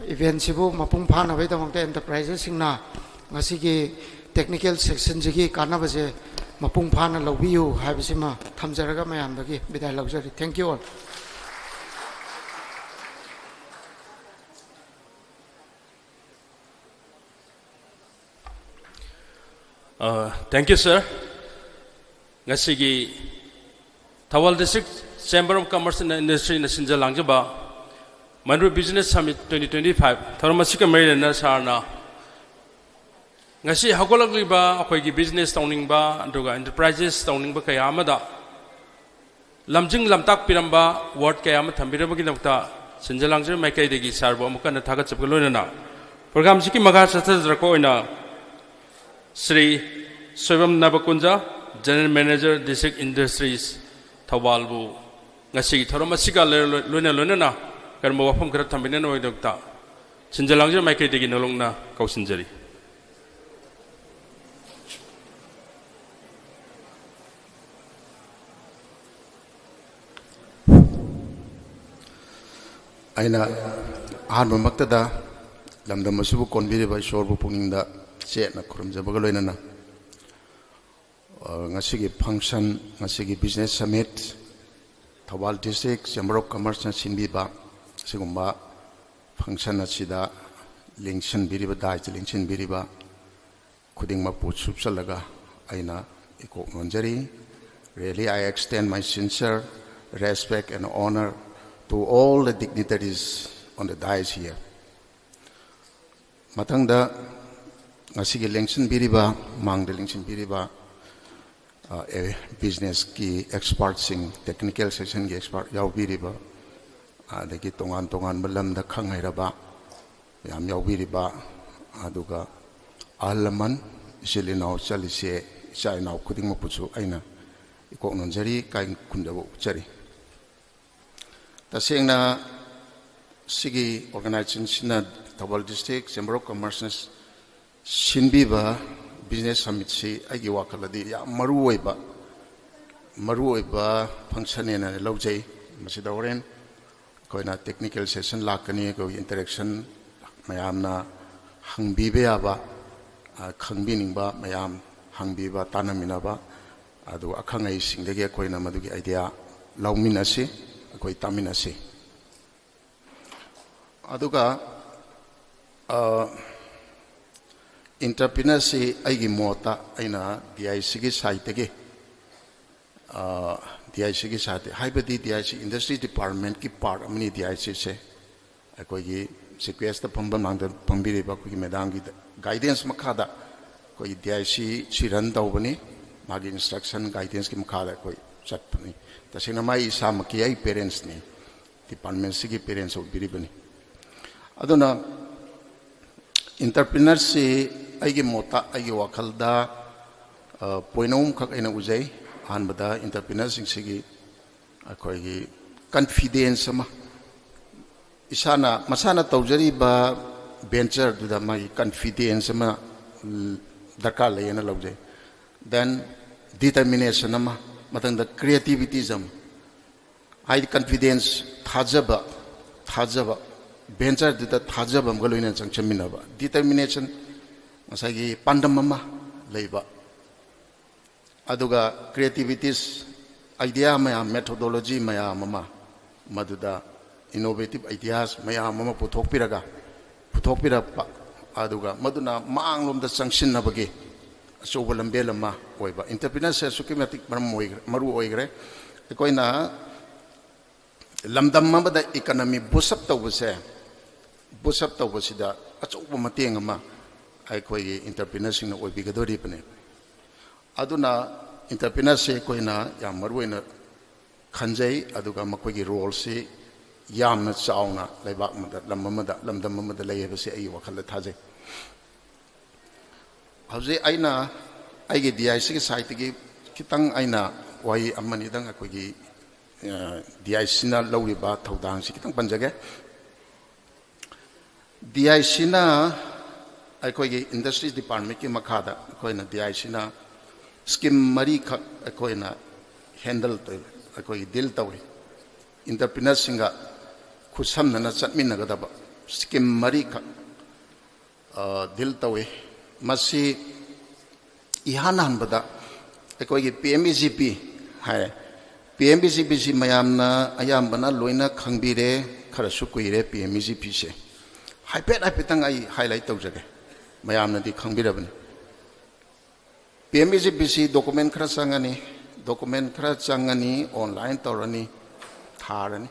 ꯏꯚꯦꯟꯁꯤꯕꯨ ꯃꯄꯨꯡ ꯐꯥꯅꯕꯒꯤꯗꯃꯛꯇ ꯑꯦꯟꯇꯔꯄ꯭ꯔꯥꯏꯖꯦꯁꯁꯤꯡꯅ ꯉꯁꯤꯒꯤ ꯇꯦꯛꯅꯤꯀꯦꯜ ꯁꯦꯛꯁꯟꯁꯤꯒꯤ ꯀꯥꯟꯅꯕꯁꯦ ꯃꯄꯨꯡ ꯐꯥꯅ ꯂꯧꯕꯤꯌꯨ ꯍꯥꯏꯕꯁꯤꯃ ꯊꯝꯖꯔꯒ, ꯃꯌꯥꯝꯗꯒꯤ ꯕꯤꯗꯥꯏ ꯂꯧꯖꯔꯤ꯫ Thank you all꯫ Thank you, sir. ꯉꯁꯤꯒꯤ Thoubal District Chamber of Commerce and Industryꯅ ꯁꯤꯟꯖ ꯂꯥꯡꯖꯕ Manipur Business Summit twenty twenty five ꯊꯧꯔꯝ ꯑꯁꯤꯒ ꯃꯔꯤ ꯂꯩꯅꯅ ꯁꯥꯔꯅ ꯉꯁꯤ ꯍꯧꯒꯠꯂꯛꯂꯤꯕ ꯑꯩꯈꯣꯏꯒꯤ ꯕꯤꯖꯤꯅꯦꯁ ꯇꯧꯅꯤꯡꯕ ꯑꯗꯨꯒ ꯑꯦꯟꯇꯔꯄ꯭ꯔꯥꯏꯖꯦꯁ ꯇꯧꯅꯤꯡꯕ ꯀꯌꯥ ꯑꯃꯗ ꯂꯝꯖꯤꯡ ꯂꯝꯇꯥꯛꯄꯤꯔꯝꯕ, ꯋꯥꯔꯗ ꯀꯌꯥ ꯑꯃ ꯊꯝꯕꯤꯔꯝꯕꯒꯤꯗꯃꯛꯇ ꯁꯤꯟꯖ ꯂꯥꯡꯖꯕ ꯃꯥꯏꯀꯩꯗꯒꯤ ꯁꯥꯔꯕꯨ ꯑꯃꯨꯛ ꯍꯟꯅ ꯊꯥꯒꯠꯆꯕꯒ ꯂꯣꯏꯅꯅ, ꯄ꯭ꯔꯣꯒ꯭ꯔꯥꯝꯁꯤꯒꯤ ꯃꯈꯥ ꯆꯠꯊꯖꯔꯛꯄ ꯑꯣꯏꯅ Shri Soibam ꯅꯕꯀꯨꯟꯖ, General Manager, District Industries, ꯊꯧꯕꯥꯜꯕꯨ ꯉꯁꯤꯒꯤ ꯊꯧꯔꯝ ꯑꯁꯤꯒ ꯂꯣꯏꯅ ꯂꯣꯏꯅꯅ ꯀꯔꯝꯕ ꯋꯥꯐꯝ ꯈꯔ ꯊꯝꯕꯤꯅꯅꯕꯒꯤꯗꯃꯛꯇ ꯁꯤꯟꯖ ꯂꯥꯡꯖꯕ ꯃꯥꯏꯀꯩꯗꯒꯤ ꯅꯣꯂꯨꯛꯅ ꯀꯧꯁꯤꯟꯖꯔꯤ꯫ ꯑꯩꯅ ꯑꯍꯥꯟꯕꯃꯛꯇꯗ ꯂꯝꯗꯝ ꯑꯁꯤꯕꯨ ꯀꯣꯟꯕꯤꯔꯤꯕ ꯏꯁꯣꯔꯕꯨ ꯄꯨꯛꯅꯤꯡꯗ ꯆꯦꯠꯅ ꯈꯨꯔꯨꯝꯖꯕꯒ ꯂꯣꯏꯅꯅ, ꯑ, ꯉꯁꯤꯒꯤ function, ꯉꯁꯤꯒꯤ business summit, Thoubal District Chamber of Commerceꯅ ꯁꯤꯟꯕꯤꯕ ꯑꯁꯤꯒꯨꯝꯕ function ꯑꯁꯤꯗ ꯂꯦꯡꯁꯤꯟꯕꯤꯔꯤꯕ, ꯗꯥꯏꯁꯇ ꯂꯦꯡꯁꯤꯟꯕꯤꯔꯤꯕ ꯈꯨꯗꯤꯡꯃꯛꯄꯨ ꯁꯨꯞꯆꯜꯂꯒ ꯑꯩꯅ ꯏꯀꯣꯛ ꯅꯣꯟꯖꯔꯤ꯫ Really, I extend my sincere respect and honor to all the dignitaries on the dais here. ꯃꯊꯪꯗ ꯉꯁꯤꯒꯤ ꯂꯦꯡꯁꯤꯟꯕꯤꯔꯤꯕ, ꯃꯥꯡꯗ ꯂꯦꯡꯁꯤꯟꯕꯤꯔꯤꯕ, ꯑ, ꯑꯦ, businessꯀꯤ expertꯁꯤꯡ, technical sectionꯒꯤ expert ꯌꯥꯎꯕꯤꯔꯤꯕ, ꯑꯗꯒꯤ ꯇꯣꯉꯥꯟ ꯇꯣꯉꯥꯟꯕ ꯂꯝꯗ ꯈꯪ ꯍꯩꯔꯕ ꯃꯌꯥꯝ ꯌꯥꯎꯕꯤꯔꯤꯕ, ꯑꯗꯨꯒ ꯑꯍꯜ ꯂꯃꯟ, ꯏꯆꯤꯜ ꯏꯅꯥꯎ, ꯏꯆꯜ ꯏꯆꯦ, ꯏꯆꯥ ꯏꯅꯥꯎ ꯈꯨꯗꯤꯡꯃꯛꯄꯨꯁꯨ ꯑꯩꯅ ꯏꯀꯣꯛ ꯅꯣꯟꯖꯔꯤ, ꯏꯀꯥꯏ ꯈꯨꯝꯅꯕ ꯎꯠꯆꯔꯤ꯫ ꯇꯁꯦꯡꯅ ꯁꯤꯒꯤ organizationꯁꯤꯅ, ꯊꯧꯕꯥꯜ District Chamber of Commerceꯅ ꯁꯤꯟꯕꯤꯕ business summitꯁꯤ ꯑꯩꯒꯤ ꯋꯥꯈꯜꯗꯗꯤ ꯌꯥꯝ ꯃꯔꯨ ꯑꯣꯏꯕ, ꯃꯔꯨ ꯑꯣꯏꯕ functionꯅꯦꯅ ꯂꯧꯖꯩ꯫ ꯃꯁꯤꯗ ꯍꯣꯔꯦꯟ ꯑꯩꯈꯣꯏꯅ technical session ꯂꯥꯛꯀꯅꯤ, ꯑꯩꯈꯣꯏꯒꯤ interaction, ꯃꯌꯥꯝꯅ ꯍꯪꯕꯤꯕ ꯌꯥꯕ, ꯑ, ꯈꯪꯕꯤꯅꯤꯡꯕ ꯃꯌꯥꯝ ꯍꯪꯕꯤꯕ, ꯇꯥꯟꯅꯃꯤꯟꯅꯕ, ꯑꯗꯨꯒ ꯑꯈꯪ ꯑꯍꯩꯁꯤꯡꯗꯒꯤ ꯑꯩꯈꯣꯏꯅ ꯃꯗꯨꯒꯤ idea ꯂꯧꯃꯤꯟꯅꯁꯤ, ꯑꯩꯈꯣꯏ ꯇꯥꯃꯤꯟꯅꯁꯤ꯫ ꯑꯗꯨꯒ, ꯑ, entrepreneurꯁꯤ ꯑꯩꯒꯤ ꯃꯣꯠꯇ, ꯑꯩꯅ DICꯒꯤ sideꯇꯒꯤ, ꯑ, DICꯒꯤ sideꯇ, ꯍꯥꯏꯕꯗꯤ DIC industry departmentꯀꯤ part ꯑꯃꯅꯤ DICꯁꯦ꯫ ꯑꯩꯈꯣꯏꯒꯤ chief guestꯇ ꯐꯝꯕ ꯃꯥꯡꯗ ꯐꯝꯕꯤꯔꯤꯕ ꯑꯩꯈꯣꯏꯒꯤ madamꯒꯤ guidance ꯃꯈꯥꯗ ꯑꯩꯈꯣꯏꯒꯤ DICꯁꯤ run ꯇꯧꯕꯅꯤ꯫ ꯃꯥꯒꯤ instruction, guidanceꯀꯤ ꯃꯈꯥꯗ ꯑꯩꯈꯣꯏ ꯆꯠꯄꯅꯤ꯫ ꯇꯁꯦꯡꯅ ꯃꯥꯏ ꯏꯁꯥꯃꯛꯀꯤ ꯑꯩ parentsꯅꯤ, departmentꯁꯤꯒꯤ parents ꯑꯣꯏꯕꯤꯔꯤꯕꯅꯤ꯫ ꯑꯗꯨꯅ entrepreneurꯁꯤ ꯑꯩꯒꯤ ꯃꯣꯠꯇ, ꯑꯩꯒꯤ ꯋꯥꯈꯜꯗ, ꯑ, point ꯑꯍꯨꯝꯈꯛ ꯑꯩꯅ ꯎꯖꯩ꯫ ꯑꯍꯥꯟꯕꯗ entrepreneurꯁꯤꯡꯁꯤꯒꯤ ꯑꯩꯈꯣꯏꯒꯤ confidence ꯑꯃ, ꯏꯁꯥꯅ, ꯃꯁꯥꯅ ꯇꯧꯖꯔꯤꯕ ventureꯗꯨꯗ ꯃꯥꯒꯤ confidence ꯑꯃ, ꯎꯝ, ꯗꯔꯀꯥꯔ ꯂꯩꯌꯦꯅ ꯂꯧꯖꯩ꯫ Then determination ꯑꯃ, ꯃꯊꯪꯗ creativities ꯑꯃ꯫ ꯍꯥꯏꯗꯤ confidence, ꯊꯥꯖꯕ, ꯊꯥꯖꯕ, ventureꯗꯨꯗ ꯊꯥꯖꯕ ꯑꯃꯒ ꯂꯣꯏꯅꯅ ꯆꯪꯁꯤꯟꯃꯤꯟꯅꯕ꯫ Determination, ꯉꯁꯥꯏꯒꯤ ꯄꯥꯟꯗꯝ ꯑꯃ ꯂꯩꯕ꯫ ꯑꯗꯨꯒ creativities, idea ꯃꯌꯥꯝ, methodology ꯃꯌꯥꯝ ꯑꯃ ꯃꯗꯨꯗ innovative ideas ꯃꯌꯥꯝ ꯑꯃ ꯄꯨꯊꯣꯛꯄꯤꯔꯒ ꯄꯨꯊꯣꯛꯄꯤꯔꯛꯄ, ꯑꯗꯨꯒ ꯃꯗꯨꯅ ꯃꯥꯡꯂꯣꯝꯗ ꯆꯪꯁꯤꯟꯅꯕꯒꯤ ꯑꯆꯧꯕ ꯂꯝꯕꯦꯜ ꯑꯃ ꯑꯣꯏꯕ꯫ Entrepreneurship ꯑꯁꯨꯛꯀꯤ ꯃꯇꯤꯛ ꯃꯔꯝ ꯑꯣꯏꯈ꯭ꯔꯦ, ꯃꯔꯨ ꯑꯣꯏꯈ꯭ꯔꯦ꯫ ꯑꯩꯈꯣꯏꯅ ꯂꯝꯗꯝ ꯑꯃꯗ economy boost up ꯇꯧꯕꯁꯦ, boost up ꯇꯧꯕꯁꯤꯗ ꯑꯆꯧꯕ ꯃꯇꯦꯡ ꯑꯃ ꯑꯩꯈꯣꯏꯒꯤ entrepreneurꯁꯤꯡꯅ ꯑꯣꯏꯕꯤꯒꯗꯧꯔꯤꯕꯅꯦ꯫ ꯑꯗꯨꯅ entrepreneurꯁꯦ ꯑꯩꯈꯣꯏꯅ ꯌꯥꯝ ꯃꯔꯨ ꯑꯣꯏꯅ ꯈꯟꯖꯩ, ꯑꯗꯨꯒ ꯃꯈꯣꯏꯒꯤ roleꯁꯤ ꯌꯥꯝꯅ ꯆꯥꯎꯅ ꯂꯩꯕꯥꯛ ꯑꯃꯗ, ꯂꯝ ꯑꯃꯗ, ꯂꯝꯗꯝ ꯑꯃꯗ ꯂꯩ ꯍꯥꯏꯕꯁꯤ ꯑꯩꯒꯤ ꯋꯥꯈꯜꯗ ꯊꯥꯖꯩ꯫ ꯍꯧꯖꯤꯛ ꯑꯩꯅ ꯑꯩꯒꯤ DICꯒꯤ sideꯇꯒꯤ ꯈꯤꯇꯪ ꯑꯩꯅ ꯋꯥꯍꯩ ꯑꯃꯅꯤꯗꯪ ꯑꯩꯈꯣꯏꯒꯤ, ꯑ, DICꯅ ꯂꯧꯔꯤꯕ ꯊꯧꯗꯥꯡꯁꯤ ꯈꯤꯇꯪ ꯄꯟꯖꯒꯦ꯫ DICꯅ ꯑꯩꯈꯣꯏꯒꯤ Industries Departmentꯀꯤ ꯃꯈꯥꯗ ꯑꯩꯈꯣꯏꯅ DICꯅ scheme ꯃꯔꯤꯈꯛ ꯑꯩꯈꯣꯏꯅ handle ꯇꯧꯏ, ꯑꯩꯈꯣꯏꯒꯤ deal ꯇꯧꯏ꯫ Entrepreneurꯁꯤꯡꯒ ꯈꯨꯠꯁꯝꯅꯅ ꯆꯠꯃꯤꯟꯅꯒꯗꯕ scheme ꯃꯔꯤꯈꯛ, ꯑ, deal ꯇꯧꯏ꯫ ꯃꯁꯤ ꯏꯍꯥꯟ ꯍꯥꯟꯕꯗ ꯑꯩꯈꯣꯏꯒꯤ PMEGP ꯍꯥꯏ꯫ PMEGPꯁꯤ ꯃꯌꯥꯝꯅ ꯑꯌꯥꯝꯕꯅ ꯂꯣꯏꯅ ꯈꯪꯕꯤꯔꯦ, ꯈꯔꯁꯨ ꯀꯨꯏꯔꯦ PMEGPꯁꯦ꯫ ꯍꯥꯏꯐꯦꯠ ꯍꯥꯏꯐꯦꯠꯇꯪ ꯑꯩ highlight ꯇꯧꯖꯒꯦ, ꯃꯌꯥꯝꯅꯗꯤ ꯈꯪꯕꯤꯔꯕꯅꯤ꯫ PMEGPꯁꯤ document ꯈꯔ ꯆꯪꯉꯅꯤ, document ꯈꯔ ꯆꯪꯉꯅꯤ, online ꯇꯧꯔꯅꯤ, ꯊꯥꯔꯅꯤ꯫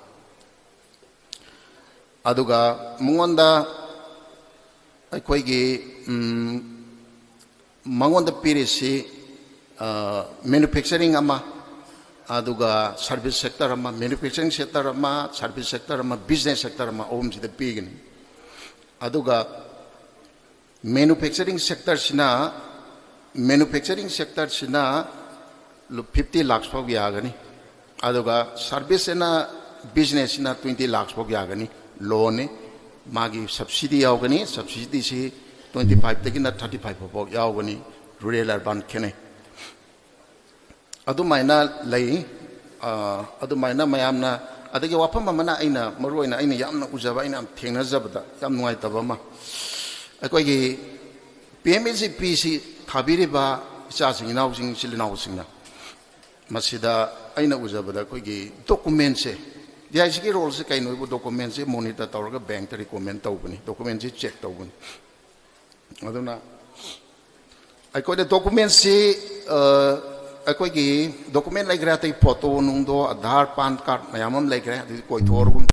ꯑꯗꯨꯒ ꯃꯉꯣꯟꯗ ꯑꯩꯈꯣꯏꯒꯤ, ꯎꯝ, ꯃꯉꯣꯟꯗ ꯄꯤꯔꯤꯁꯤ, ꯑ, manufacturing ꯑꯃ, ꯑꯗꯨꯒ service sector ꯑꯃ, manufacturing sector ꯑꯃ, service sector ꯑꯃ, business sector ꯑꯃ, ꯑꯍꯨꯝꯁꯤꯗ ꯄꯤꯒꯅꯤ꯫ ꯑꯗꯨꯒ manufacturing sectorꯁꯤꯅ, manufacturing sectorꯁꯤꯅ ꯐꯤꯐꯇꯤ ꯂꯥꯛꯁ ꯐꯥꯎ ꯌꯥꯒꯅꯤ, ꯑꯗꯨꯒ service and businessꯁꯤꯅ ꯇ꯭ꯋꯦꯟꯇꯤ ꯂꯥꯛꯁ ꯐꯥꯎ ꯌꯥꯒꯅꯤ꯫ Loanꯅꯤ, ꯃꯥꯒꯤ subsidy ꯌꯥꯎꯒꯅꯤ, subsidyꯁꯤ twenty fiveꯇꯒꯤꯅ thirty five ꯐꯥꯎ ꯌꯥꯎꯒꯅꯤ, rural urban ꯈꯦꯠꯅꯩ꯫ ꯑꯗꯨꯃꯥꯏꯅ ꯂꯩ꯫ ꯑ, ꯑꯗꯨꯃꯥꯏꯅ ꯃꯌꯥꯝꯅ, ꯑꯗꯒꯤ ꯋꯥꯐꯝ ꯑꯃꯅ ꯑꯩꯅ ꯃꯔꯨ ꯑꯣꯏꯅ ꯑꯩꯅ ꯌꯥꯝꯅ ꯎꯖꯕ, ꯑꯩꯅ ꯌꯥꯝ ꯊꯦꯡꯅꯖꯕꯗ ꯌꯥꯝ ꯅꯨꯡꯉꯥꯏꯇꯕ ꯑꯃ, ꯑꯩꯈꯣꯏꯒꯤ PMEGPꯁꯤ ꯊꯥꯕꯤꯔꯤꯕ ꯏꯆꯥꯁꯤꯡ ꯏꯅꯥꯎꯁꯤꯡ ꯏꯆꯤꯜ ꯏꯅꯥꯎꯁꯤꯡꯅ ꯃꯁꯤꯗ ꯑꯩꯅ ꯎꯖꯕꯗ ꯑꯩꯈꯣꯏꯒꯤ documentꯁꯦ ꯗꯤ ꯑꯥꯏ ꯁꯤꯒꯤ ꯔꯣꯜꯁꯦ ꯀꯩꯅꯣ ꯍꯥꯏꯕꯨ ꯗꯣꯀꯨꯃꯦꯟꯁꯦ ꯃꯣꯅꯤꯇꯔ ꯇꯧꯔꯒ ꯕꯦꯡꯛꯇ ꯔꯤꯀꯃꯦꯟ ꯇꯧꯕꯅꯤ, ꯗꯣꯀꯨꯃꯦꯟꯁꯦ ꯆꯦꯛ ꯇꯧꯕꯅꯤ꯫ ꯑꯗꯨꯅ ꯑꯩꯈꯣꯏꯅ ꯗꯣꯀꯨꯃꯦꯟꯁꯤ, ꯑ, ꯑꯩꯈꯣꯏꯒꯤ ꯗꯣꯀꯨꯃꯦꯟ ꯂꯩꯈ꯭ꯔꯦ, ꯑꯇꯩ ꯐꯣꯇꯣ ꯅꯨꯡꯗꯣ, ꯑꯙꯥꯔ, ꯄꯥꯟ ꯀꯥꯔꯗ ꯃꯌꯥꯝ ꯑꯃ ꯂꯩꯈ꯭ꯔꯦ, ꯑꯗꯨꯗꯤ ꯀꯣꯏꯊꯣꯛꯑꯔꯒꯨꯝ꯫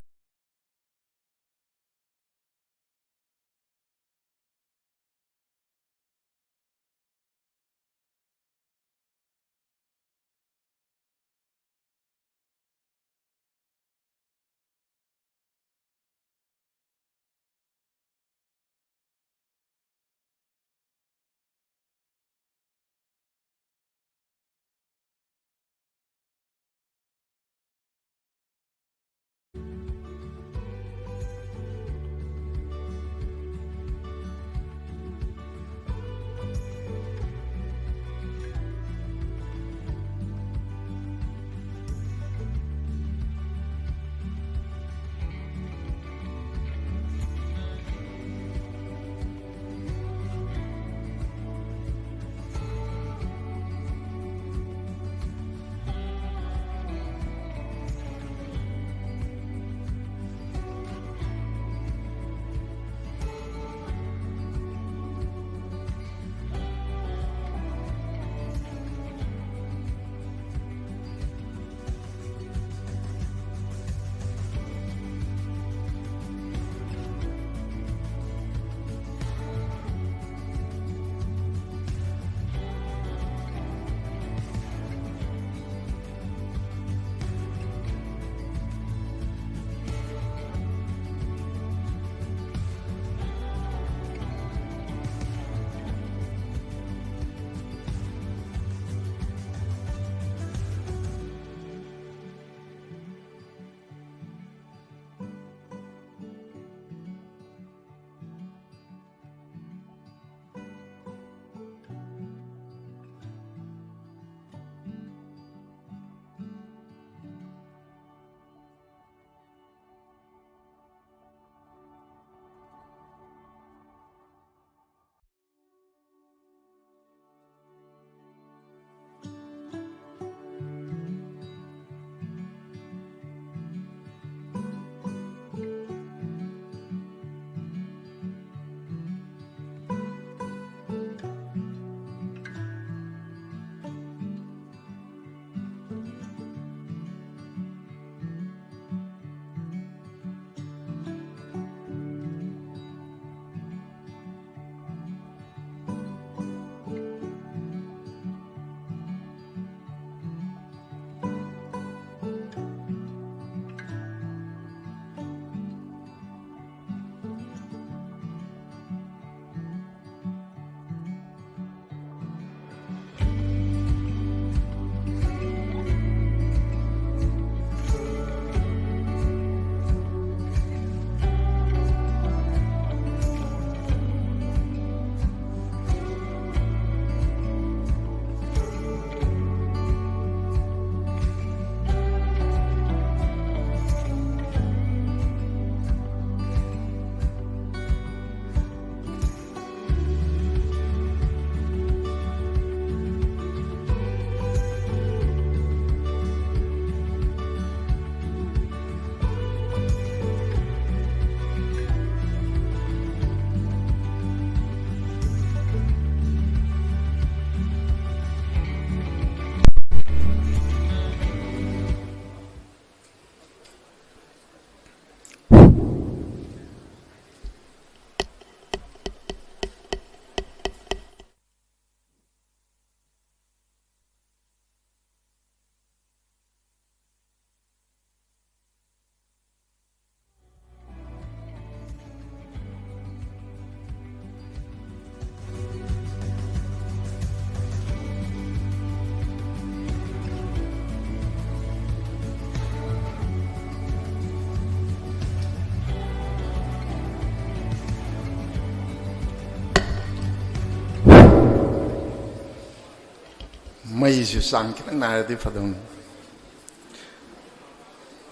ꯃꯩꯁꯨ ꯆꯥꯡ ꯈꯤꯇꯪ ꯅꯥꯏꯔꯗꯤ ꯐꯗꯧꯅꯤ꯫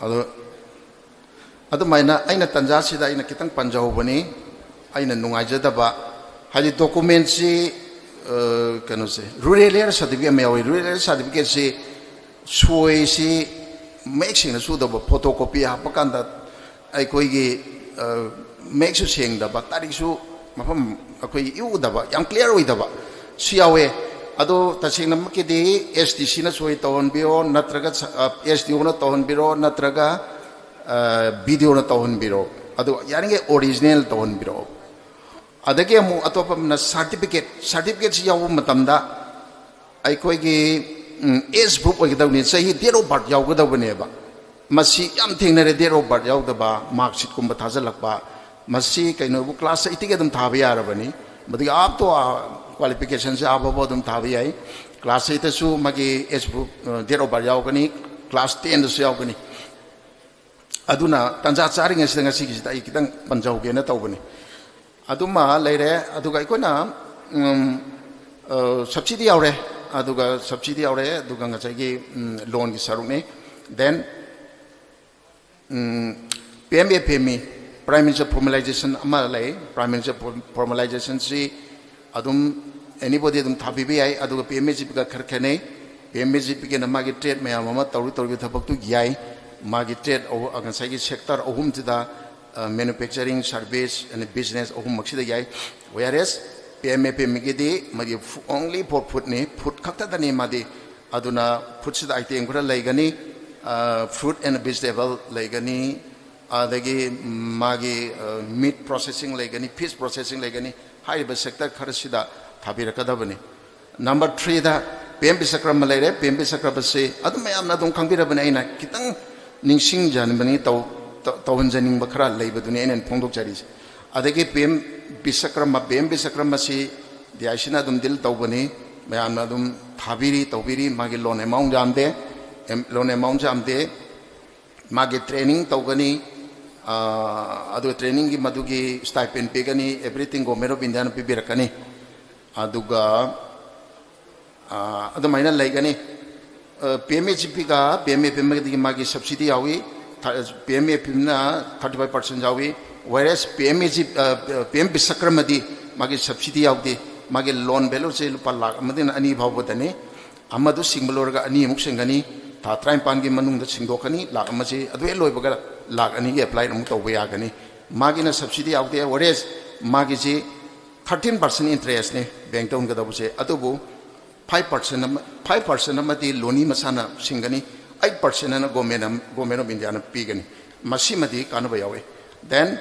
ꯑꯗꯣ ꯑꯗꯨꯃꯥꯏꯅ ꯑꯩꯅ ꯇꯟꯖꯥꯁꯤꯗ ꯑꯩꯅ ꯈꯤꯇꯪ ꯄꯟꯖꯍꯧꯕꯅꯤ꯫ ꯑꯩꯅ ꯅꯨꯡꯉꯥꯏꯖꯗꯕ ꯍꯥꯏꯗꯤ documentꯁꯤ, ꯑ, ꯀꯩꯅꯣꯁꯦ, rural area certificate ꯑꯃ ꯌꯥꯎꯏ꯫ Rural area certificateꯁꯤ ꯁꯣꯏꯁꯤ ꯃꯌꯦꯛ ꯁꯦꯡꯅ ꯁꯨꯗꯕ, photocopy ꯍꯥꯞꯄ ꯀꯥꯟꯗ ꯑꯩꯈꯣꯏꯒꯤ, ꯑ, ꯃꯌꯦꯛꯁꯨ ꯁꯦꯡꯗꯕ, ꯇꯥꯔꯤꯛꯁꯨ ꯃꯐꯝ ꯑꯩꯈꯣꯏ ꯏꯎꯗꯕ, ꯌꯥꯝ clear ꯑꯣꯏꯗꯕ ꯁꯤ ꯌꯥꯎꯋꯦ꯫ ꯑꯗꯣ ꯇꯁꯦꯡꯅꯃꯛꯀꯤꯗꯤ SDCꯅ ꯁꯣꯏ ꯇꯧꯍꯟꯕꯤꯌꯣ, ꯅꯠꯇ꯭ꯔꯒ ꯁ-, ꯑ, SDOꯅ ꯇꯧꯍꯟꯕꯤꯔꯣ, ꯅꯠꯇ꯭ꯔꯒ, ꯑ, BDOꯅ ꯇꯧꯍꯟꯕꯤꯔꯣ꯫ ꯑꯗꯣ ꯌꯥꯔꯤꯉꯩ original ꯇꯧꯍꯟꯕꯤꯔꯛꯑꯣ꯫ ꯑꯗꯒꯤ ꯑꯃꯨꯛ ꯑꯇꯣꯞꯄ ꯑꯃꯅ certificate, certificateꯁꯤ ꯌꯥꯎꯕ ꯃꯇꯝꯗ ꯑꯩꯈꯣꯏꯒꯤ, ꯎꯝ, age proof ꯑꯣꯏꯒꯗꯕꯅꯤ, ꯆꯍꯤ date of birth ꯌꯥꯎꯒꯗꯕꯅꯦꯕ꯫ ꯃꯁꯤ ꯌꯥꯝ ꯊꯦꯡꯅꯔꯦ, date of birth ꯌꯥꯎꯗꯕ, mark sheetꯀꯨꯝꯕ ꯊꯥꯖꯤꯜꯂꯛꯄ꯫ ꯃꯁꯤ ꯀꯩꯅꯣꯕꯨ class eightꯇꯒꯤ ꯑꯗꯨꯝ ꯊꯥꯕ ꯌꯥꯔꯕꯅꯤ꯫ ꯃꯗꯨꯒꯤ up to, ꯑ, qualificationꯁꯦ ꯑꯥ ꯐꯥꯎꯕ ꯑꯗꯨꯝ ꯊꯥꯕ ꯌꯥꯏ꯫ Class eightꯇꯁꯨ ꯃꯥꯒꯤ age proof, ꯑ, date of birth ꯌꯥꯎꯒꯅꯤ, class tenꯗꯁꯨ ꯌꯥꯎꯒꯅꯤ꯫ ꯑꯗꯨꯅ ꯇꯥꯟꯖꯥ ꯆꯥꯔꯤꯉꯩꯁꯤꯗ ꯉꯁꯤꯒꯤꯁꯤꯗ ꯑꯩ ꯈꯤꯇꯪ ꯄꯟꯖꯍꯧꯒꯦꯅ ꯇꯧꯕꯅꯤ꯫ ꯑꯗꯨꯃ ꯂꯩꯔꯦ꯫ ꯑꯗꯨꯒ ꯑꯩꯈꯣꯏꯅ, ꯎꯝ, ꯑ, subsidy ꯌꯥꯎꯔꯦ, ꯑꯗꯨꯒ subsidy ꯌꯥꯎꯔꯦ, ꯑꯗꯨꯒ ꯉꯁꯥꯏꯒꯤ, ꯎꯝ, loanꯒꯤ ꯁꯔꯨꯛꯅꯤ꯫ Then, ꯎꯝ, PMFME, Prime Minister Formalization ꯑꯃ ꯂꯩ꯫ Prime Minister Formalizationꯁꯤ ꯑꯗꯨꯝ anybody ꯑꯗꯨꯝ ꯊꯥꯕꯤꯕ ꯌꯥꯏ꯫ ꯑꯗꯨꯒ PMAGPꯒ ꯈꯔ ꯈꯦꯠꯅꯩ꯫ PMAGPꯒꯤꯅ ꯃꯥꯒꯤ trade ꯃꯌꯥꯝ ꯑꯃ ꯇꯧꯔꯤ, ꯇꯧꯔꯤꯕ ꯊꯕꯛꯇꯨ ꯌꯥꯏ꯫ ꯃꯥꯒꯤ trade ꯑꯍꯨ-, ꯉꯁꯥꯏꯒꯤ sector ꯑꯍꯨꯝꯁꯤꯗ, ꯑ, manufacturing, service and business ꯑꯍꯨꯝꯃꯛꯁꯤꯗ ꯌꯥꯏ꯫ Whereas PMFMEꯒꯤꯗꯤ ꯃꯥꯒꯤ ꯐꯨ-, only for foodꯅꯤ, food ꯈꯛꯇꯗꯅꯤ ꯃꯥꯗꯤ꯫ ꯑꯗꯨꯅ foodꯁꯤꯗ item ꯈꯔ ꯂꯩꯒꯅꯤ, ꯑ, fruit and vegetable ꯂꯩꯒꯅꯤ, ꯑꯗꯒꯤ ꯃꯥꯒꯤ, ꯑ, meat processing ꯂꯩꯒꯅꯤ, fish processing ꯂꯩꯒꯅꯤ꯫ ꯍꯥꯏꯔꯤꯕ sector ꯈꯔꯁꯤꯗ ꯊꯥꯕꯤꯔꯛꯀꯗꯕꯅꯤ꯫ Number threeꯗ PM ꯕꯤꯁꯀꯔꯃ ꯂꯩꯔꯦ꯫ PM ꯕꯤꯁꯀꯔꯃꯁꯤ ꯑꯗꯨꯝ ꯃꯌꯥꯝꯅ ꯑꯗꯨꯝ ꯈꯪꯕꯤꯔꯕꯅꯤ, ꯑꯩꯅ ꯈꯤꯇꯪ ꯅꯤꯡꯁꯤꯡꯖꯍꯟꯕꯅꯤ, ꯇꯧ-, ꯇꯧ-, ꯇꯧꯍꯟꯖꯅꯤꯡꯕ ꯈꯔ ꯂꯩꯕꯗꯨꯅꯤ ꯑꯩꯅ ꯐꯣꯡꯗꯣꯛꯆꯔꯤꯁꯦ꯫ ꯑꯗꯒꯤ PM ꯕꯤꯁꯀꯔꯃ, PM ꯕꯤꯁꯀꯔꯃꯁꯤ DICꯅ ꯑꯗꯨꯝ deal ꯇꯧꯕꯅꯤ, ꯃꯌꯥꯝꯅ ꯑꯗꯨꯝ ꯊꯥꯕꯤꯔꯤ, ꯇꯧꯕꯤꯔꯤ꯫ ꯃꯥꯒꯤ loan amount ꯌꯥꯝꯗꯦ, ꯑꯦꯝ-, loan amount ꯌꯥꯝꯗꯦ꯫ ꯃꯥꯒꯤ training ꯇꯧꯒꯅꯤ, ꯑ, ꯑꯗꯨꯒ trainingꯒꯤ ꯃꯗꯨꯒꯤ stipend ꯄꯤꯒꯅꯤ, everything Government of Indiaꯅ ꯄꯤꯕꯤꯔꯛꯀꯅꯤ꯫ ꯑꯗꯨꯒ ꯑꯗꯨꯃꯥꯏꯅ ꯂꯩꯒꯅꯤ꯫ ꯄꯤ ꯑꯦꯝ ꯑꯦ ꯖꯤ ꯄꯤꯒ ꯄꯤ ꯑꯦꯝ ꯑꯦ ꯄꯤ ꯑꯦꯝꯒꯗꯤ ꯃꯥꯒꯤ ꯁꯕꯁꯤꯗꯤ ꯌꯥꯎꯏ꯫ ꯄꯤ ꯑꯦꯝ ꯑꯦ ꯄꯤ ꯑꯦꯝꯅ ꯊꯥꯔꯇꯤ ꯐꯥꯏꯚ ꯄꯥꯔꯁꯦꯟ ꯌꯥꯎꯏ꯫ Whereas P M A G P M ꯕꯤꯁꯀ꯭ꯔꯃꯗꯤ ꯃꯥꯒꯤ ꯁꯕꯁꯤꯗꯤ ꯌꯥꯎꯗꯦ꯫ ꯃꯥꯒꯤ ꯂꯣꯟ ꯚꯦꯂꯨꯁꯦ ꯂꯨꯄꯥ ꯂꯥꯈ ꯑꯃꯗꯩꯅ ꯑꯅꯤ ꯐꯥꯎꯕꯗꯅꯤ꯫ ꯑꯃꯗꯨ ꯁꯤꯡꯕ ꯂꯣꯏꯔꯒ ꯑꯅꯤꯃꯨꯛ ꯁꯤꯡꯒꯅꯤ꯫ ꯊꯥ ꯇꯔꯥꯅꯤꯄꯥꯟꯒꯤ ꯃꯅꯨꯡꯗ ꯁꯤꯡꯗꯣꯛꯀꯅꯤ꯫ ꯂꯥꯈ ꯑꯃꯁꯤ ꯑꯗꯨ ꯍꯦꯛ ꯂꯣꯏꯕꯒ ꯂꯥꯈ ꯑꯅꯤꯒꯤ ꯑꯦꯄ꯭ꯂꯥꯏ ꯑꯃꯨꯛ ꯇꯧꯕ ꯌꯥꯒꯅꯤ꯫ ꯃꯥꯒꯤꯅ ꯁꯕꯁꯤꯗꯤ ꯌꯥꯎꯗꯦ꯫ Whereas ꯃꯥꯒꯤꯁꯤ ꯊꯥꯔꯇꯤꯟ ꯄꯥꯔꯁꯦꯟ ꯏꯟꯇꯔꯦꯁꯅꯤ ꯕꯦꯡꯛꯇ ꯍꯨꯟꯒꯗꯧꯕꯁꯦ꯫ ꯑꯗꯨꯕꯨ ꯐꯥꯏꯚ ꯄꯥꯔꯁꯦꯟ ꯑꯃ, ꯐꯥꯏꯚ ꯄꯥꯔꯁꯦꯟ ꯑꯃꯗꯤ ꯂꯣꯅꯤ ꯃꯁꯥꯅ ꯁꯤꯡꯒꯅꯤ, ꯑꯩꯠ ꯄꯥꯔꯁꯦꯟ ꯑꯃꯅ ꯒꯣꯔꯃꯦꯟ, ꯒꯣꯔꯃꯦꯟ ꯑꯣꯐ ꯏꯟꯗꯤꯌꯥꯅ ꯄꯤꯒꯅꯤ꯫ ꯃꯁꯤꯃꯗꯤ ꯀꯥꯟꯅꯕ ꯌꯥꯎꯏ꯫ Then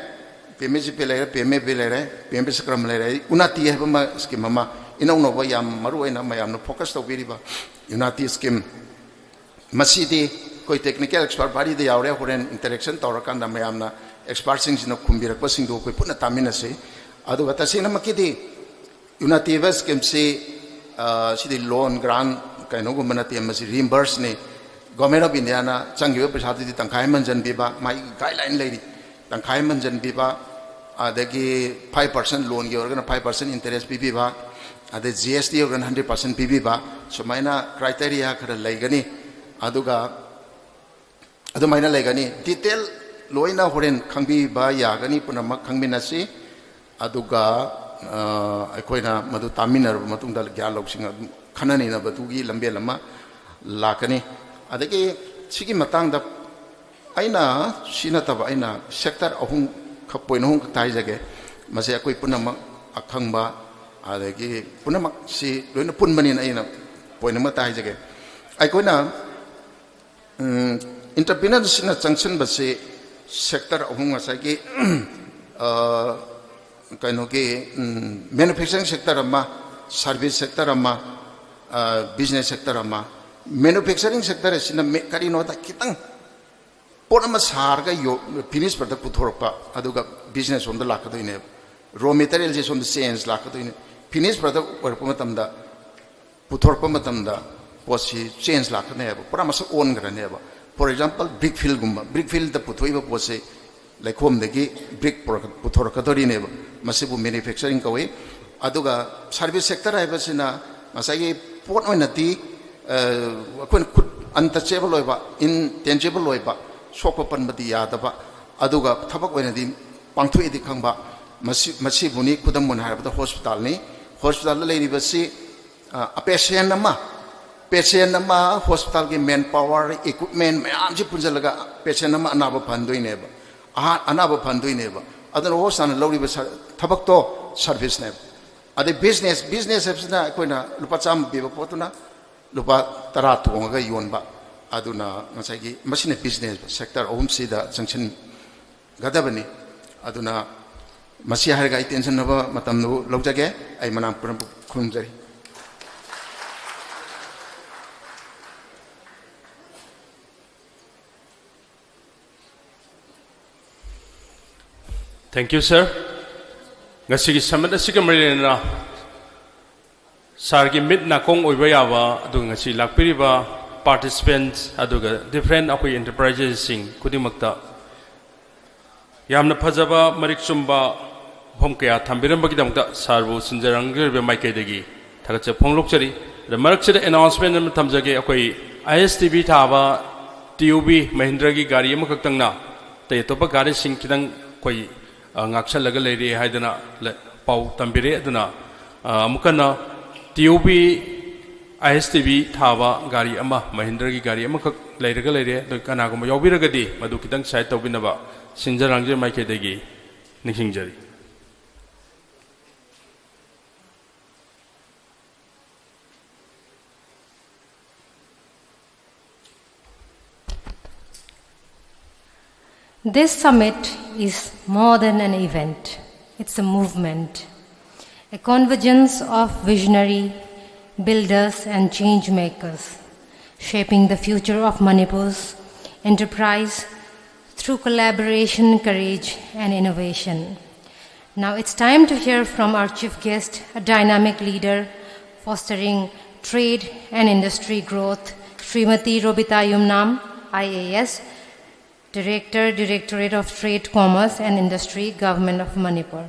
P M A G ꯄꯤ ꯂꯩꯔꯦ, ꯄꯤ ꯑꯦꯝ ꯑꯦ ꯕꯤ ꯂꯩꯔꯦ, ꯄꯤ ꯑꯦꯝ ꯕꯤꯁꯀ꯭ꯔꯝ ꯂꯩꯔꯦ, ꯎꯅꯥꯇꯤ ꯍꯥꯏꯕ ꯑꯃ ꯁ꯭ꯀꯤꯝ ꯑꯃ, ꯏꯅꯧ ꯅꯧꯕ ꯌꯥꯝ ꯃꯔꯨ ꯑꯣꯏꯅ ꯃꯌꯥꯝꯅ ꯐꯣꯀꯁ ꯇꯧꯕꯤꯔꯤꯕ ꯎꯅꯥꯇꯤ ꯁ꯭ꯀꯤꯝ꯫ ꯃꯁꯤꯗꯤ ꯑꯩꯈꯣꯏ ꯇꯦꯛꯅꯤꯀꯦꯜ ꯑꯦꯛꯁꯄꯥꯔꯠ ꯕꯥꯔꯤꯗ ꯌꯥꯎꯔꯦ꯫ ꯍꯣꯔꯦꯟ ꯏꯟꯇꯔꯦꯛꯁꯟ ꯇꯧꯔꯀꯥꯟꯗ ꯃꯌꯥꯝꯅ ꯑꯦꯛꯁꯄꯥꯔꯠꯁꯤꯡꯁꯤꯅ ꯈꯨꯝꯕꯤꯔꯛꯄꯁꯤꯡꯗꯨ ꯑꯩꯈꯣꯏ ꯄꯨꯟꯅ ꯇꯥꯃꯤꯟꯅꯁꯤ꯫ ꯑꯗꯨꯒ ꯇꯁꯦꯡꯅꯃꯛꯀꯤꯗꯤ ꯎꯅꯥꯇꯤ ꯍꯥꯏꯕ ꯁ꯭ꯀꯤꯝꯁꯤ, ꯑ, ꯁꯤꯗꯤ ꯂꯣꯟ, ꯒ꯭ꯔꯥꯟ ꯀꯩꯅꯣꯒꯨꯝꯕ ꯅꯠꯇꯦ, ꯃꯁꯤ ꯔꯤꯏꯝꯕꯔꯁꯅꯤ꯫ ꯒꯣꯔꯃꯦꯟ ꯑꯣꯐ ꯏꯟꯗꯤꯌꯥꯅ ꯆꯪꯈꯤꯕ ꯄꯩꯁꯥꯗꯨꯗꯤ ꯇꯪꯈꯥꯏ ꯑꯃ ꯍꯟꯖꯟꯕꯤꯕ, ꯃꯥꯒꯤ ꯒꯥꯏꯗꯂꯥꯏꯟ ꯂꯩꯔꯤ꯫ ꯇꯪꯈꯥꯏ ꯑꯃ ꯍꯟꯖꯟꯕꯤꯕ, ꯑꯗꯒꯤ ꯐꯥꯏꯚ ꯄꯥꯔꯁꯦꯟ ꯂꯣꯟꯒꯤ ꯑꯣꯏꯔꯒꯅ ꯐꯥꯏꯚ ꯄꯥꯔꯁꯦꯟ ꯏꯟꯇꯔꯦꯁ ꯄꯤꯕꯤꯕ, ꯑꯗꯩ ꯖꯤ ꯑꯦꯁ ꯇꯤ ꯑꯣꯏꯔꯒꯅ ꯍꯟꯗ꯭ꯔꯦꯠ ꯄꯥꯔꯁꯦꯟ ꯄꯤꯕꯤꯕ, ꯁꯨꯃꯥꯏꯅ ꯀ꯭ꯔꯥꯏꯇꯦꯔꯤꯌꯥ ꯈꯔ ꯂꯩꯒꯅꯤ꯫ ꯑꯗꯨꯒ ꯑꯗꯨꯃꯥꯏꯅ ꯂꯩꯒꯅꯤ꯫ ꯗꯤꯇꯦꯜ ꯂꯣꯏꯅ ꯍꯣꯔꯦꯟ ꯈꯪꯕꯤꯕ ꯌꯥꯒꯅꯤ, ꯄꯨꯝꯅꯃꯛ ꯈꯪꯃꯤꯟꯅꯁꯤ꯫ ꯑꯗꯨꯒ, ꯑ, ꯑꯩꯈꯣꯏꯅ ꯃꯗꯨ ꯇꯥꯃꯤꯟꯅꯔꯕ ꯃꯇꯨꯡꯗ ꯒ꯭ꯌꯥꯟ ꯂꯧꯁꯤꯡ ꯑꯗꯨꯝ ꯈꯟꯅ ꯅꯩꯅꯕꯗꯨꯒꯤ ꯂꯝꯕꯦꯜ ꯑꯃ ꯂꯥꯛꯀꯅꯤ꯫ ꯑꯗꯒꯤ ꯁꯤꯒꯤ ꯃꯇꯥꯡꯗ ꯑꯩꯅ, ꯁꯤ ꯅꯠꯇꯕ ꯑꯩꯅ ꯁꯦꯛꯇꯔ ꯑꯍꯨꯝ ꯈꯛ, ꯄꯣꯏꯟ ꯑꯍꯨꯝ ꯈꯛꯇ ꯍꯥꯏꯖꯒꯦ꯫ ꯃꯁꯤ ꯑꯩꯈꯣꯏ ꯄꯨꯝꯅꯃꯛ ꯑꯈꯪꯕ, ꯑꯗꯒꯤ ꯄꯨꯝꯅꯃꯛꯁꯤ ꯂꯣꯏꯅ ꯄꯨꯟꯕꯅꯤꯅ ꯑꯩꯅ ꯄꯣꯏꯟ ꯑꯃꯇ ꯍꯥꯏꯖꯒꯦ꯫ ꯑꯩꯈꯣꯏꯅ, ꯎꯝ, ꯏꯟꯇꯔꯄ꯭ꯔꯤꯅꯔꯁꯤꯡꯅ ꯆꯪꯁꯤꯟꯕꯁꯤ ꯁꯦꯛꯇꯔ ꯑꯍꯨꯝ, ꯉꯁꯥꯏꯒꯤ, ꯑ, ꯀꯩꯅꯣꯒꯤ, ꯎꯝ, ꯃꯦꯅꯨꯐꯦꯛꯆꯔꯤꯡ ꯁꯦꯛꯇꯔ ꯑꯃ, ꯁꯥꯔꯚꯤꯁ ꯁꯦꯛꯇꯔ ꯑꯃ, ꯑ, ꯕꯤꯖꯤꯅꯦꯁ ꯁꯦꯛꯇꯔ ꯑꯃ꯫ ꯃꯦꯅꯨꯐꯦꯛꯆꯔꯤꯡ ꯁꯦꯛꯇꯔ ꯑꯁꯤꯅ ꯃꯦ-, ꯀꯔꯤꯅꯣꯗ ꯈꯤꯇꯪ ꯄꯣꯠ ꯑꯃ ꯁꯥꯔꯒ ꯌꯣ-, ꯐꯤꯅꯤꯁ ꯄ꯭ꯔꯗꯛ ꯄꯨꯊꯣꯔꯛꯄ, ꯑꯗꯨꯒ ꯕꯤꯖꯤꯅꯦꯁ ꯔꯣꯝꯗ ꯂꯥꯛꯀꯗꯣꯏꯅꯦꯕ꯫ ꯔꯣ ꯃꯦꯇꯔꯤꯌꯦꯜꯁꯦ ꯁꯣꯝꯗ ꯆꯦꯟꯖ ꯂꯥꯛꯀꯗꯣꯏꯅꯦ꯫ ꯐꯤꯅꯤꯁ ꯄ꯭ꯔꯗꯛ ꯑꯣꯏꯔꯛꯄ ꯃꯇꯝꯗ, ꯄꯨꯊꯣꯔꯛꯄ ꯃꯇꯝꯗ ꯄꯣꯠꯁꯤ ꯆꯦꯟꯖ ꯂꯥꯛꯀꯅꯦꯕ, ꯄꯨꯔꯥ ꯃꯁꯛ ꯑꯣꯟꯈ꯭ꯔꯅꯦꯕ꯫ For example, ꯕ꯭ꯔꯤꯛ ꯐꯤꯜꯒꯨꯝꯕ, ꯕ꯭ꯔꯤꯛ ꯐꯤꯜꯗ ꯄꯨꯊꯣꯛꯏꯕ ꯄꯣꯠꯁꯤ ꯂꯩꯈꯣꯝꯗꯒꯤ ꯕ꯭ꯔꯤꯛ ꯄꯨꯔꯛ-, ꯄꯨꯊꯣꯔꯛꯀꯗꯣꯔꯤꯅꯦꯕ꯫ ꯃꯁꯤꯕꯨ ꯃꯦꯅꯨꯐꯦꯛꯆꯔꯤꯡ ꯀꯧꯏ꯫ ꯑꯗꯨꯒ ꯁꯥꯔꯚꯤꯁ ꯁꯦꯛꯇꯔ ꯍꯥꯏꯕꯁꯤꯅ ꯉꯁꯥꯏꯒꯤ ꯄꯣꯠ ꯑꯣꯏꯅꯗꯤ ꯑꯩꯈꯣꯏꯅ ꯈꯨꯠ ꯑꯟꯇꯆꯦꯕꯜ ꯑꯣꯏꯕ, ꯏꯟꯇꯦꯟꯖꯤꯕꯜ ꯑꯣꯏꯕ, ꯁꯣꯛꯄ ꯄꯟꯕꯗꯤ ꯌꯥꯗꯕ, ꯑꯗꯨꯒ ꯊꯕꯛ ꯑꯣꯏꯅꯗꯤ ꯄꯥꯡꯊꯣꯛꯑꯦꯗꯤ ꯈꯪꯕ, ꯃꯁꯤ ꯃꯁꯤꯕꯨꯅꯤ ꯈꯨꯗꯝ ꯑꯣꯏꯅ ꯍꯥꯏꯔꯕꯗ ꯍꯣꯁꯄꯤꯇꯥꯜꯅꯤ꯫ ꯍꯣꯁꯄꯤꯇꯥꯜꯗ ꯂꯩꯔꯤꯕꯁꯤ ꯄꯦꯁꯦꯟ ꯑꯃ ꯄꯦꯁꯦꯟ ꯑꯃ, ꯍꯣꯁꯄꯤꯇꯥꯜꯒꯤ ꯃꯦꯟ ꯄꯥꯋꯔ, ꯏꯀ꯭ꯋꯤꯞꯃꯦꯟ ꯃꯌꯥꯝꯁꯤ ꯄꯨꯟꯁꯤꯜꯂꯒ ꯄꯦꯁꯦꯟ ꯑꯃ ꯑꯅꯥꯕ ꯐꯍꯟꯗꯣꯏꯅꯦꯕ꯫ ꯑꯍꯥ- ꯑꯅꯥꯕ ꯐꯍꯟꯗꯣꯏꯅꯦꯕ꯫ ꯑꯗꯨꯅ ꯍꯣꯁꯄꯤꯇꯥꯜꯅ ꯂꯧꯔꯤꯕ ꯁ- ꯊꯕꯛꯇꯣ ꯁꯔꯚꯤꯁꯅꯦꯕ꯫ ꯑꯗꯩ ꯕꯤꯖꯤꯅꯦꯁ ꯕꯤꯖꯤꯅꯦꯁ ꯍꯥꯏꯕꯁꯤꯅ ꯑꯩꯈꯣꯏꯅ ꯂꯨꯄꯥ ꯆꯥꯝꯃ ꯄꯤꯕ ꯄꯣꯠꯇꯨꯅ ꯂꯨꯄꯥ ꯇꯔꯥ ꯇꯣꯡꯉꯒ ꯌꯣꯟꯕ꯫ ꯑꯗꯨꯅ ꯉꯁꯥꯏꯒꯤ ꯃꯁꯤꯅ ꯕꯤꯖꯤꯅꯦꯁ ꯁꯦꯛꯇꯔ ꯑꯍꯨꯝꯁꯤꯗ ꯆꯪꯁꯤꯟꯒꯗꯕꯅꯤ꯫ ꯑꯗꯨꯅ ꯃꯁꯤ ꯍꯥꯏꯔꯒ ꯑꯩ ꯇꯦꯟꯁꯤꯟꯅꯕ ꯃꯇꯝꯗꯨ ꯂꯧꯖꯒꯦ꯫ ꯑꯩ ꯃꯅꯥ ꯄꯨꯝꯅꯃꯛ ꯈꯨꯔꯨꯝꯖꯔꯤ꯫ Thank you, sir. ꯉꯁꯤꯒꯤ ꯁꯃꯤꯠ ꯑꯁꯤꯒ ꯃꯔꯤ ꯂꯩꯅꯅ ꯁꯥꯔꯒꯤ ꯃꯤꯠ ꯅꯥꯀꯣꯡ ꯑꯣꯏꯕ ꯌꯥꯕ, ꯑꯗꯨꯒ ꯉꯁꯤ ꯂꯥꯛꯄꯤꯔꯤꯕ ꯄꯥꯔꯇꯤꯁꯤꯄꯦꯟꯠꯁ, ꯑꯗꯨꯒ ꯗꯤꯐ꯭ꯔꯦꯟꯠ ꯑꯩꯈꯣꯏ ꯑꯦꯟꯇꯔꯄ꯭ꯔꯥꯏꯖꯦꯁꯁꯤꯡ ꯈꯨꯗꯤꯡꯃꯛꯇ ꯌꯥꯝꯅ ꯐꯖꯕ, ꯃꯔꯤꯛ ꯆꯨꯝꯕ ꯋꯥꯐꯝ ꯀꯌꯥ ꯊꯝꯕꯤꯔꯝꯕꯒꯤꯗꯃꯛꯇ ꯁꯥꯔꯕꯨ ꯁꯤꯟꯖꯔꯪꯖꯔꯤꯕ ꯃꯥꯏꯀꯩꯗꯒꯤ ꯊꯥꯒꯠꯆꯕ ꯐꯣꯡꯗꯣꯛꯆꯔꯤ꯫ ꯑꯗ ꯃꯔꯛꯁꯤꯗ ꯑꯦꯅꯥꯎꯟꯁꯃꯦꯟꯠ ꯑꯃ ꯊꯝꯖꯒꯦ꯫ ꯑꯩꯈꯣꯏ ꯑꯥꯏ ꯑꯦꯁ ꯇꯤ ꯚꯤ ꯊꯥꯕ ꯇꯤ ꯌꯨ ꯕꯤ ꯃꯍꯤꯟꯗ꯭ꯔꯒꯤ ꯒꯥꯔꯤ ꯑꯃꯈꯛꯇꯪꯅ ꯑꯇꯩ ꯑꯇꯣꯞꯄ ꯒꯥꯔꯤꯁꯤꯡ ꯈꯤꯇꯪ ꯑꯩꯈꯣꯏ, ꯑ, ꯉꯥꯛꯁꯜꯂꯒ ꯂꯩꯔꯤ ꯍꯥꯏꯗꯅ ꯂ-, ꯄꯥꯎ ꯇꯝꯕꯤꯔꯦ꯫ ꯑꯗꯨꯅ, ꯑ, ꯑꯃꯨꯛ ꯍꯟꯅ ꯇꯤ ꯌꯨ ꯕꯤ ꯑꯥꯏ ꯑꯦꯁ ꯇꯤ ꯚꯤ ꯊꯥꯕ ꯒꯥꯔꯤ ꯑꯃ, ꯃꯍꯤꯟꯗ꯭ꯔꯒꯤ ꯒꯥꯔꯤ ꯑꯃꯈꯛ ꯂꯩꯔꯒ ꯂꯩꯔꯦ꯫ ꯑꯗꯨ ꯀꯅꯥꯒꯨꯝꯕ ꯌꯥꯎꯕꯤꯔꯒꯗꯤ ꯃꯗꯨ ꯈꯤꯇꯪ ꯁꯥꯏꯠ ꯇꯧꯕꯤꯅꯕ ꯁꯤꯟꯖꯔꯪꯖꯔꯤ ꯃꯥꯏꯀꯩꯗꯒꯤ ꯅꯤꯡꯁꯤꯡꯖꯔꯤ꯫ This summit is more than an event. It's a movement, a convergence of visionary builders and change makers, shaping the future of Manipur's enterprise through collaboration, courage, and innovation. Now it's time to hear from our chief guest, a dynamic leader fostering trade and industry growth, Srimati Robita Yumnam, I A S, Director, Directorate of Trade, Commerce and Industry, Government of Manipur.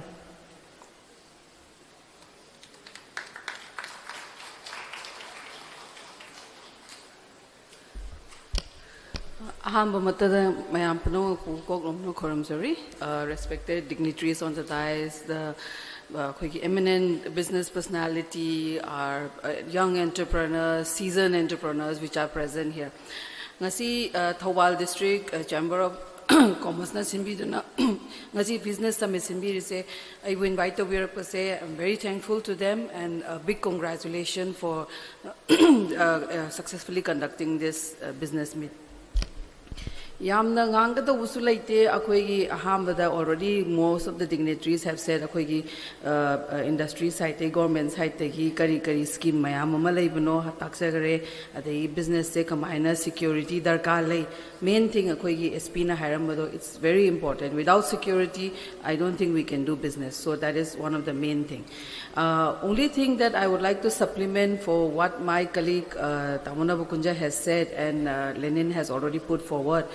ꯑꯍꯥꯟꯕ ꯃꯛꯇꯗ ꯃꯌꯥꯝ ꯄꯨꯝꯅꯃꯛꯄꯨ ꯀꯣꯛ ꯂꯣꯝꯅ ꯈꯨꯔꯨꯝꯖꯔꯤ꯫ Uh, respected dignitaries on the dais, the, uh, ꯑꯩꯈꯣꯏꯒꯤ eminent business personality, our, uh, young entrepreneurs, seasoned entrepreneurs which are present here. ꯉꯁꯤ, uh, Thoubal District, uh, Chamber of Commerceꯅ ꯁꯤꯟꯕꯤꯗꯨꯅ ꯉꯁꯤ Business Summit ꯁꯤꯟꯕꯤꯔꯤꯁꯦ, ꯑꯩꯕꯨ invite ꯇꯧꯕꯤꯔꯛꯄꯁꯦ, I'm very thankful to them and a big congratulations for, uh, uh, successfully conducting this, uh, business meet. ꯌꯥꯝꯅ ꯉꯥꯡꯒꯗꯧꯕꯁꯨ ꯂꯩꯇꯦ꯫ ꯑꯩꯈꯣꯏꯒꯤ ꯑꯍꯥꯟꯕꯗ already most of the dignitaries have said ꯑꯩꯈꯣꯏꯒꯤ, uh, uh, industry sideꯇꯒꯤ, government sideꯇꯒꯤ ꯀꯔꯤ ꯀꯔꯤ scheme ꯃꯌꯥꯝ ꯑꯃ ꯂꯩꯕꯅꯣ ꯇꯥꯛꯆꯈꯔꯦ꯫ ꯑꯗꯒꯤ businessꯁꯦ ꯀꯃꯥꯏꯅ security ꯗꯔꯀꯥꯔ ꯂꯩ, main thing ꯑꯩꯈꯣꯏꯒꯤ SPꯅ ꯍꯥꯏꯔꯝꯕꯗꯣ, it's very important. Without security, I don't think we can do business. So that is one of the main thing. Uh, only thing that I would like to supplement for what my colleague, uh, Tamu Nabakunja has said and, uh, Lenin has already put forward,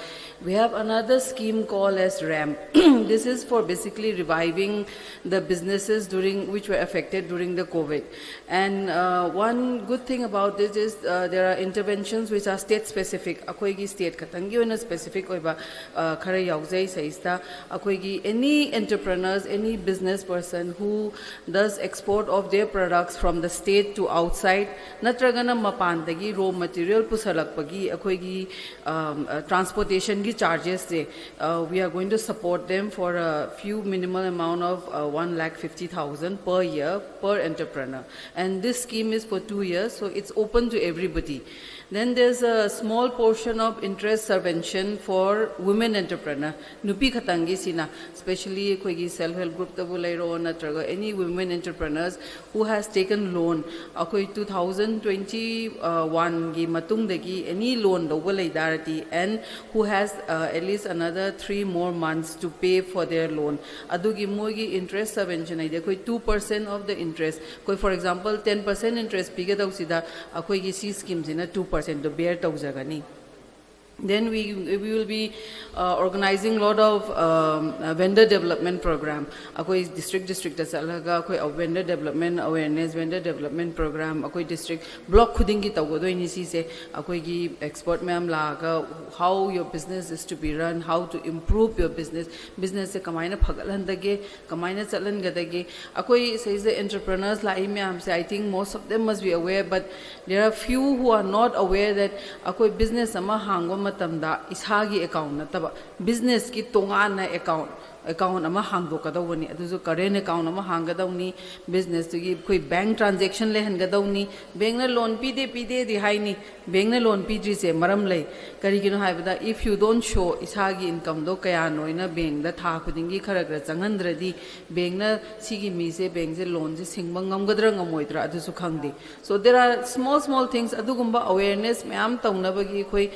we have another scheme called as ramp. This is for basically reviving the businesses during, which were affected during the COVID. And, uh, one good thing about this is, uh, there are interventions which are state specific. ꯑꯩꯈꯣꯏꯒꯤ state ꯈꯛꯇꯪꯒꯤ ꯑꯣꯏꯅ specific ꯑꯣꯏꯕ, uh, ꯈꯔ ꯌꯥꯎꯖꯩ ꯁꯤꯗꯩꯁꯤꯗ꯫ ꯑꯩꯈꯣꯏꯒꯤ any entrepreneurs, any business person who does export of their products from the state to outside, ꯅꯠꯇ꯭ꯔꯒꯅ ꯃꯄꯥꯟꯗꯒꯤ raw material ꯄꯨꯁꯜꯂꯛꯄꯒꯤ ꯑꯩꯈꯣꯏꯒꯤ, um, uh, transportationꯒꯤ chargesꯁꯦ, uh, we are going to support them for a few minimal amount of, uh, one lakh fifty thousand per year per entrepreneur. And this scheme is for two years, so it's open to everybody. Then there's a small portion of interest subvention for women entrepreneur. ꯅꯨꯄꯤ ꯈꯛꯇꯪꯒꯤ ꯁꯤꯅ, especially ꯑꯩꯈꯣꯏꯒꯤ self help groupꯇꯕꯨ ꯂꯩꯔꯣ, ꯅꯠꯇ꯭ꯔꯒ any women entrepreneurs who has taken loan, ꯑꯩꯈꯣꯏ two thousand twenty oneꯒꯤ ꯃꯇꯨꯡꯗꯒꯤ any loan ꯂꯧꯕ ꯂꯩ ꯇꯥꯔꯗꯤ, and who has, uh, at least another three more months to pay for their loan, ꯑꯗꯨꯒꯤ ꯃꯣꯏꯒꯤ interest subvention ꯍꯥꯏꯗꯤ ꯑꯩꯈꯣꯏ two percent of the interest, ꯑꯩꯈꯣꯏ for example ten percent interest ꯄꯤꯒꯗꯧꯁꯤꯗ ꯑꯩꯈꯣꯏꯒꯤ ꯁꯤ schemeꯁꯤꯅ two percentꯗꯣ bear ꯇꯧꯖꯒꯅꯤ꯫ Then we, we will be uh, organizing lot of um, uh, vendor development program. ꯑꯩꯈꯣꯏ district districtꯇ ꯆꯠꯂꯒ ꯑꯩꯈꯣꯏ vendor development awareness, vendor development program ꯑꯩꯈꯣꯏ district block ꯈꯨꯗꯤꯡꯒꯤ ꯇꯧꯒꯗꯣꯏꯅꯤ ꯁꯤꯁꯦ꯫ ꯑꯩꯈꯣꯏꯒꯤ expert ꯃꯌꯥꯝ ꯂꯥꯛꯑꯒ how your business is to be run, how to improve your business, businessꯁꯦ ꯀꯃꯥꯏꯅ ꯐꯒꯠꯍꯟꯗꯒꯦ, ꯀꯃꯥꯏꯅ ꯆꯠꯍꯟꯒꯗꯒꯦ꯫ ꯑꯩꯈꯣꯏ ꯁꯤꯗꯩꯁꯤꯗ entrepreneurs ꯂꯥꯛꯏ ꯃꯌꯥꯝꯁꯦ, I think most of them must be aware, but there are few who are not aware that ꯑꯩꯈꯣꯏ business ꯑꯃ ꯍꯥꯡꯕ ꯃꯇꯝꯗ ꯏꯁꯥꯒꯤ account ꯅꯠꯇꯕ businessꯀꯤ ꯇꯣꯉꯥꯟꯅ account account ꯑꯃ ꯍꯥꯡꯗꯣꯛꯀꯗꯧꯕꯅꯤ꯫ ꯑꯗꯨꯁꯨ current account ꯑꯃ ꯍꯥꯡꯒꯗꯧꯅꯤ꯫ Businessꯇꯨꯒꯤ ꯑꯩꯈꯣꯏ bank transaction ꯂꯩꯍꯟꯒꯗꯧꯅꯤ꯫ Bankꯅ loan ꯄꯤꯗꯦ ꯄꯤꯗꯦꯗꯤ ꯍꯥꯏꯅꯤ, bankꯅ loan ꯄꯤꯗ꯭ꯔꯤꯁꯦ ꯃꯔꯝ ꯂꯩ꯫ ꯀꯔꯤꯒꯤꯅꯣ ꯍꯥꯏꯕꯗ, if you don't show ꯏꯁꯥꯒꯤ incomeꯗꯣ ꯀꯌꯥꯅꯣꯅ bankꯗ ꯊꯥ ꯈꯨꯗꯤꯡꯒꯤ ꯈꯔ ꯈꯔ ꯆꯪꯍꯟꯗ꯭ꯔꯗꯤ, bankꯅ ꯁꯤꯒꯤ ꯃꯤꯁꯦ, bankꯁꯦ loanꯁꯦ ꯁꯤꯡꯕ ꯉꯝꯒꯗ꯭ꯔꯥ ꯉꯝꯃꯣꯏꯗ꯭ꯔꯥ ꯑꯗꯨꯁꯨ ꯈꯪꯗꯦ꯫ So there are small small things, ꯑꯗꯨꯒꯨꯝꯕ awareness ꯃꯌꯥꯝ ꯇꯧꯅꯕꯒꯤ ꯑꯩꯈꯣꯏ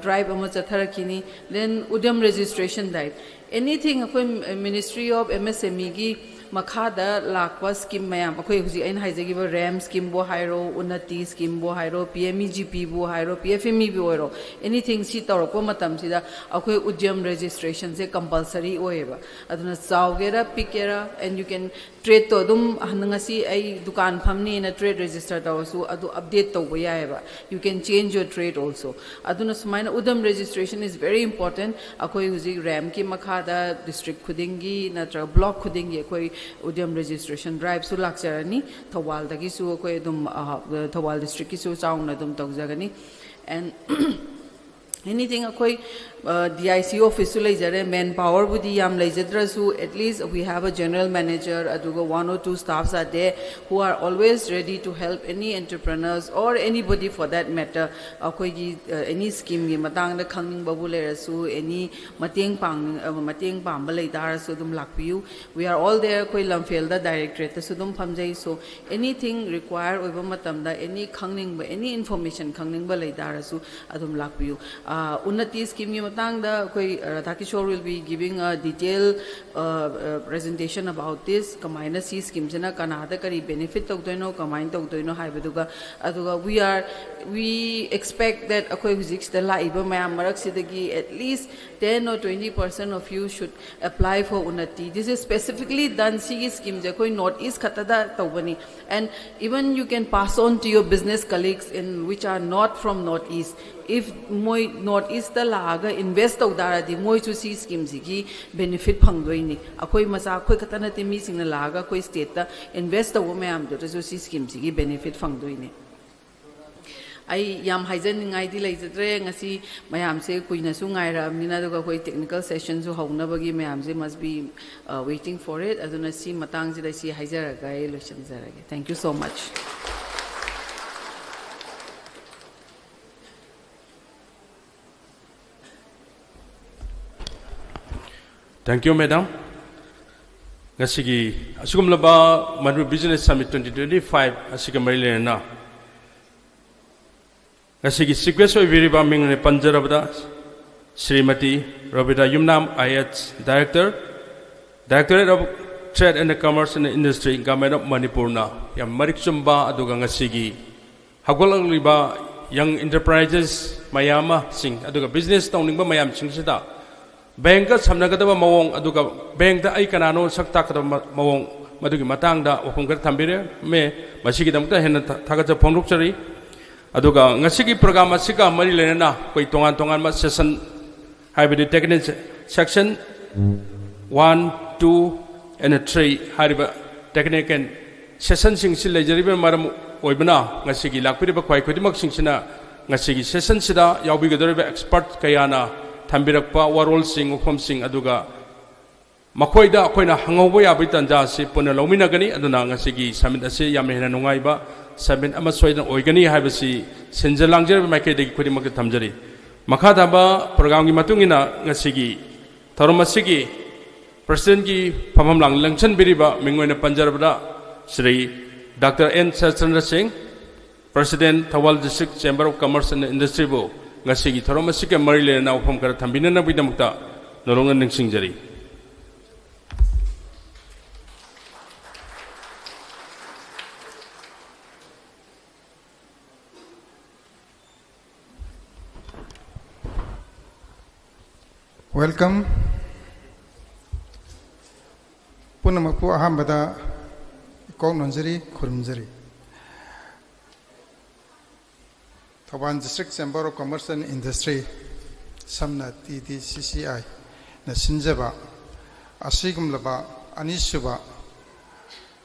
drive ꯑꯃ ꯆꯠꯊꯔꯛꯈꯤꯅꯤ꯫ Then Udyam registration drive, anything ꯑꯩꯈꯣꯏ Ministry of MSMEꯒꯤ ꯃꯈꯥꯗ ꯂꯥꯛꯄ scheme ꯃꯌꯥꯝ, ꯑꯩꯈꯣꯏ ꯍꯧꯖꯤꯛ ꯑꯩꯅ ꯍꯥꯏꯖꯈꯤꯕ RAM schemeꯕꯨ ꯍꯥꯏꯔꯣ, Unnati schemeꯕꯨ ꯍꯥꯏꯔꯣ, PMEGPꯕꯨ ꯍꯥꯏꯔꯣ, PFMEꯕꯨ ꯑꯣꯏꯔꯣ, anything ꯁꯤ ꯇꯧꯔꯛꯄ ꯃꯇꯝꯁꯤꯗ ꯑꯩꯈꯣꯏ Udyam registrationꯁꯦ compulsory ꯑꯣꯏꯌꯦꯕ꯫ ꯑꯗꯨꯅ ꯆꯥꯎꯒꯦꯔꯥ ꯄꯤꯛꯀꯦꯔꯥ, and you can tradeꯇꯣ ꯑꯗꯨꯝ, ꯉꯁꯤ ꯑꯩ ꯗꯨꯀꯥꯟ ꯐꯝꯅꯤꯅ trade register ꯇꯧꯔꯁꯨ ꯑꯗꯨ update ꯇꯧꯕ ꯌꯥꯏꯑꯕ꯫ You can change your trade also. ꯑꯗꯨꯅ ꯁꯨꯃꯥꯏꯅ Udyam registration is very important꯫ ꯑꯩꯈꯣꯏ ꯍꯧꯖꯤꯛ RAMꯒꯤ ꯃꯈꯥꯗ district ꯈꯨꯗꯤꯡꯒꯤ ꯅꯠꯇ꯭ꯔꯒ block ꯈꯨꯗꯤꯡꯒꯤ ꯑꯩꯈꯣꯏ Udyam registration driveꯁꯨ ꯂꯥꯛꯆꯔꯅꯤ꯫ ꯊꯧꯕꯥꯜꯗꯒꯤꯁꯨ ꯑꯩꯈꯣꯏ ꯑꯗꯨꯝ, ꯑ, ꯊꯧꯕꯥꯜ districtꯀꯤꯁꯨ ꯆꯥꯎꯅ ꯑꯗꯨꯝ ꯇꯧꯖꯒꯅꯤ꯫ And anything, ꯑꯩꯈꯣꯏ DIC officeꯁꯨ ꯂꯩꯖꯔꯦ꯫ Manpowerꯕꯨꯗꯤ ꯌꯥꯝ ꯂꯩꯖꯗ꯭ꯔꯁꯨ, at least we have a general manager, ꯑꯗꯨꯒ one or two staffs are there who are always ready to help any entrepreneurs or anybody for that matter꯫ ꯑꯩꯈꯣꯏꯒꯤ any schemeꯒꯤ ꯃꯇꯥꯡꯗ ꯈꯪꯅꯤꯡꯕꯕꯨ ꯂꯩꯔꯁꯨ, any ꯃꯇꯦꯡ ꯄꯥꯡꯅꯤꯡ ꯃꯇꯦꯡ ꯄꯥꯝꯕ ꯂꯩꯇꯥꯔꯁꯨ ꯑꯗꯨꯝ ꯂꯥꯛꯄꯤꯌꯨ꯫ We are all there꯫ ꯑꯩꯈꯣꯏ ꯂꯝꯐꯦꯜꯗ directorateꯇꯁꯨ ꯑꯗꯨꯝ ꯐꯝꯖꯩ꯫ So anything require ꯑꯣꯏꯕ ꯃꯇꯝꯗ, any ꯈꯪꯅꯤꯡꯕ, any information ꯈꯪꯅꯤꯡꯕ ꯂꯩꯇꯥꯔꯁꯨ ꯑꯗꯨꯝ ꯂꯥꯛꯄꯤꯌꯨ꯫ Unnati scheme ꯒꯤ ꯃꯇꯥꯡꯗ ꯑꯩꯈꯣꯏ Radha Kishore will be giving a detail presentation about this. ꯀꯃꯥꯏꯅ ꯁꯤ scheme ꯁꯤꯅ ꯀꯅꯥꯗ ꯀꯔꯤ benefit ꯇꯧꯗꯣꯏꯅꯣ, ꯀꯃꯥꯏꯅ ꯇꯧꯗꯣꯏꯅꯣ ꯍꯥꯏꯕꯗꯨꯒ, ꯑꯗꯨꯒ we are we expect that ꯑꯩꯈꯣꯏ ꯍꯧꯖꯤꯛꯁꯤꯗ ꯂꯥꯛꯏꯕ ꯃꯌꯥꯝ ꯃꯔꯛꯁꯤꯗꯒꯤ at least ten or twenty percent of you should apply for Unnati. This is specifically done, ꯁꯤꯒꯤ scheme ꯁꯦ ꯑꯩꯈꯣꯏ North East ꯈꯛꯇꯗ ꯇꯧꯕꯅꯤ. And even you can pass on to your business colleagues in which are not from North East. If ꯃꯣꯏ North East ꯇ ꯂꯥꯛꯑꯒ invest ꯇꯧ ꯇꯥꯔꯗꯤ ꯃꯣꯏꯁꯨ ꯁꯤ scheme ꯁꯤꯒꯤ benefit ꯐꯪꯗꯣꯏꯅꯤ. ꯑꯩꯈꯣꯏ ꯃꯆꯥ, ꯑꯩꯈꯣꯏ ꯈꯛꯇ ꯅꯠꯇꯦ, ꯃꯤꯁꯤꯡꯅ ꯂꯥꯛꯑꯒ ꯑꯩꯈꯣꯏ state ꯇ invest ꯇꯧꯕ ꯃꯌꯥꯝꯗꯨꯗꯁꯨ ꯁꯤ scheme ꯁꯤꯒꯤ benefit ꯐꯪꯗꯣꯏꯅꯤ. ꯑꯩ ꯌꯥꯝ ꯍꯥꯏꯖꯅꯤꯡꯉꯥꯏꯗꯤ ꯂꯩꯖꯗ꯭ꯔꯦ꯫ ꯉꯁꯤ ꯃꯌꯥꯝꯁꯦ ꯀꯨꯏꯅꯁꯨ ꯉꯥꯏꯔꯛꯑꯕꯅꯤꯅ, ꯑꯗꯨꯒ ꯑꯩꯈꯣꯏ technical session ꯁꯨ ꯍꯧꯅꯕꯒꯤ ꯃꯌꯥꯝꯁꯦ must be waiting for it. ꯑꯗꯨꯅ ꯁꯤ ꯃꯇꯥꯡꯁꯤꯗ ꯁꯤ ꯍꯥꯏꯖꯔꯒ ꯑꯩ ꯂꯣꯏꯁꯤꯟꯖꯔꯒꯦ. Thank you so much. Thank you, madam. ꯉꯁꯤꯒꯤ ꯑꯁꯤꯒꯨꯝꯂꯕ Manipur Business Summit twenty twenty-five ꯑꯁꯤꯒ ꯃꯔꯤ ꯂꯩꯅꯅ ꯉꯁꯤꯒꯤ chief guest ꯑꯣꯏꯕꯤꯔꯤꯕ ꯃꯤꯡ ꯑꯣꯏꯅ ꯄꯟꯖꯔꯕꯗ ꯁ꯭ꯔꯤꯃꯇꯤ ꯔꯣꯕꯤꯇꯥ ꯌꯨꯝꯅꯥꯝ, IAS, Director, Directorate of Trade and Commerce and Industry, Government of Manipurꯅ ꯌꯥꯝ ꯃꯔꯤꯛ ꯆꯨꯝꯕ ꯑꯗꯨꯒ ꯉꯁꯤꯒꯤ ꯍꯧꯒꯠꯂꯛꯂꯤꯕ young enterprises ꯃꯌꯥꯝ ꯑꯃꯁꯤꯡ ꯑꯗꯨꯒ business ꯇꯧꯅꯤꯡꯕ ꯃꯌꯥꯝꯁꯤꯡꯁꯤꯗ bankꯀ ꯁꯝꯅꯒꯗꯕ ꯃꯑꯣꯡ ꯑꯗꯨꯒ bankꯇ ꯑꯩ ꯀꯅꯥꯅꯣ ꯁꯛ ꯇꯥꯛꯀꯗꯕ ꯃꯑꯣꯡ, ꯃꯗꯨꯒꯤ ꯃꯇꯥꯡꯗ ꯋꯥꯐꯝ ꯈꯔ ꯊꯝꯕꯤꯔꯝꯃꯦ꯫ ꯃꯁꯤꯒꯤꯗꯃꯛꯇ ꯍꯦꯟꯅ ꯊꯥꯒꯠꯆꯕ ꯐꯣꯡꯗꯣꯛꯆꯔꯤ꯫ ꯑꯗꯨꯒ ꯉꯁꯤꯒꯤ program ꯑꯁꯤꯒ ꯃꯔꯤ ꯂꯩꯅꯅ ꯑꯩꯈꯣꯏ ꯇꯣꯉꯥꯟ ꯇꯣꯉꯥꯟꯕ session, ꯍꯥꯏꯕꯗꯤ technical section one, two and three ꯍꯥꯏꯔꯤꯕ technical sessionꯁꯤꯡꯁꯤ ꯂꯩꯖꯔꯤꯕꯅ ꯃꯔꯝ ꯑꯣꯏꯕꯅ ꯉꯁꯤꯒꯤ ꯂꯥꯛꯄꯤꯔꯤꯕ ꯈ꯭ꯋꯥꯏ ꯈꯨꯗꯤꯡꯃꯛꯁꯤꯡꯁꯤꯅ ꯉꯁꯤꯒꯤ sessionꯁꯤꯗ ꯌꯥꯎꯕꯤꯒꯗꯧꯔꯤꯕ expert ꯀꯌꯥꯅ ꯊꯝꯕꯤꯔꯛꯄ ꯋꯥꯔꯣꯜꯁꯤꯡ, ꯋꯥꯐꯝꯁꯤꯡ ꯑꯗꯨꯒ ꯃꯈꯣꯏꯗ ꯑꯩꯈꯣꯏꯅ ꯍꯪꯍꯧꯕ ꯌꯥꯕꯒꯤ ꯇꯥꯟꯖꯥ ꯑꯁꯤ ꯄꯨꯟꯅ ꯂꯧꯃꯤꯟꯅꯒꯅꯤ꯫ ꯑꯗꯨꯅ ꯉꯁꯤꯒꯤ summit ꯑꯁꯤ ꯌꯥꯝꯅ ꯍꯦꯟꯅ ꯅꯨꯡꯉꯥꯏꯕ summit ꯑꯃ ꯁꯣꯏꯗꯅ ꯑꯣꯏꯒꯅꯤ ꯍꯥꯏꯕꯁꯤ ꯁꯤꯟꯖ ꯂꯥꯡꯖꯔꯤꯕ ꯃꯥꯏꯀꯩꯗꯒꯤ ꯈꯨꯗꯤꯡꯃꯛꯇ ꯊꯝꯖꯔꯤ꯫ ꯃꯈꯥ ꯇꯥꯕ programꯒꯤ ꯃꯇꯨꯡ ꯏꯟꯅ ꯉꯁꯤꯒꯤ ꯊꯧꯔꯝ ꯑꯁꯤꯒꯤ presidentꯀꯤ ꯐꯝꯐꯝ ꯂꯥꯡ ꯂꯪꯁꯤꯟꯕꯤꯔꯤꯕ ꯃꯤꯡ ꯑꯣꯏꯅ ꯄꯟꯖꯔꯕꯗ ꯁ꯭ꯔꯤ ꯗꯥꯛꯇꯔ ꯑꯦꯟ ꯁꯔꯠꯆꯟꯗ꯭ꯔ ꯁꯤꯡ, President, Thoubal District Chamber of Commerce and Industryꯕꯨ ꯉꯁꯤꯒꯤ ꯊꯧꯔꯝ ꯑꯁꯤꯒ ꯃꯔꯤ ꯂꯩꯅꯅ ꯋꯥꯐꯝ ꯈꯔ ꯊꯝꯕꯤꯅꯅꯕꯒꯤꯗꯃꯛꯇ ꯅꯧꯂꯧꯅ ꯅꯤꯡꯁꯤꯡꯖꯔꯤ꯫ Welcome. ꯄꯨꯝꯅꯃꯛꯄꯨ ꯑꯍꯥꯟꯕꯗ ꯏꯀꯣꯛ ꯅꯣꯟꯖꯔꯤ, ꯈꯨꯔꯨꯝꯖꯔꯤ꯫ Thoubal District Chamber of Commerce and Industry, ꯁꯝꯅ T D C C I ꯅ ꯁꯤꯟꯖꯕ ꯑꯁꯤꯒꯨꯝꯂꯕ ꯑꯅꯤꯁꯨꯕ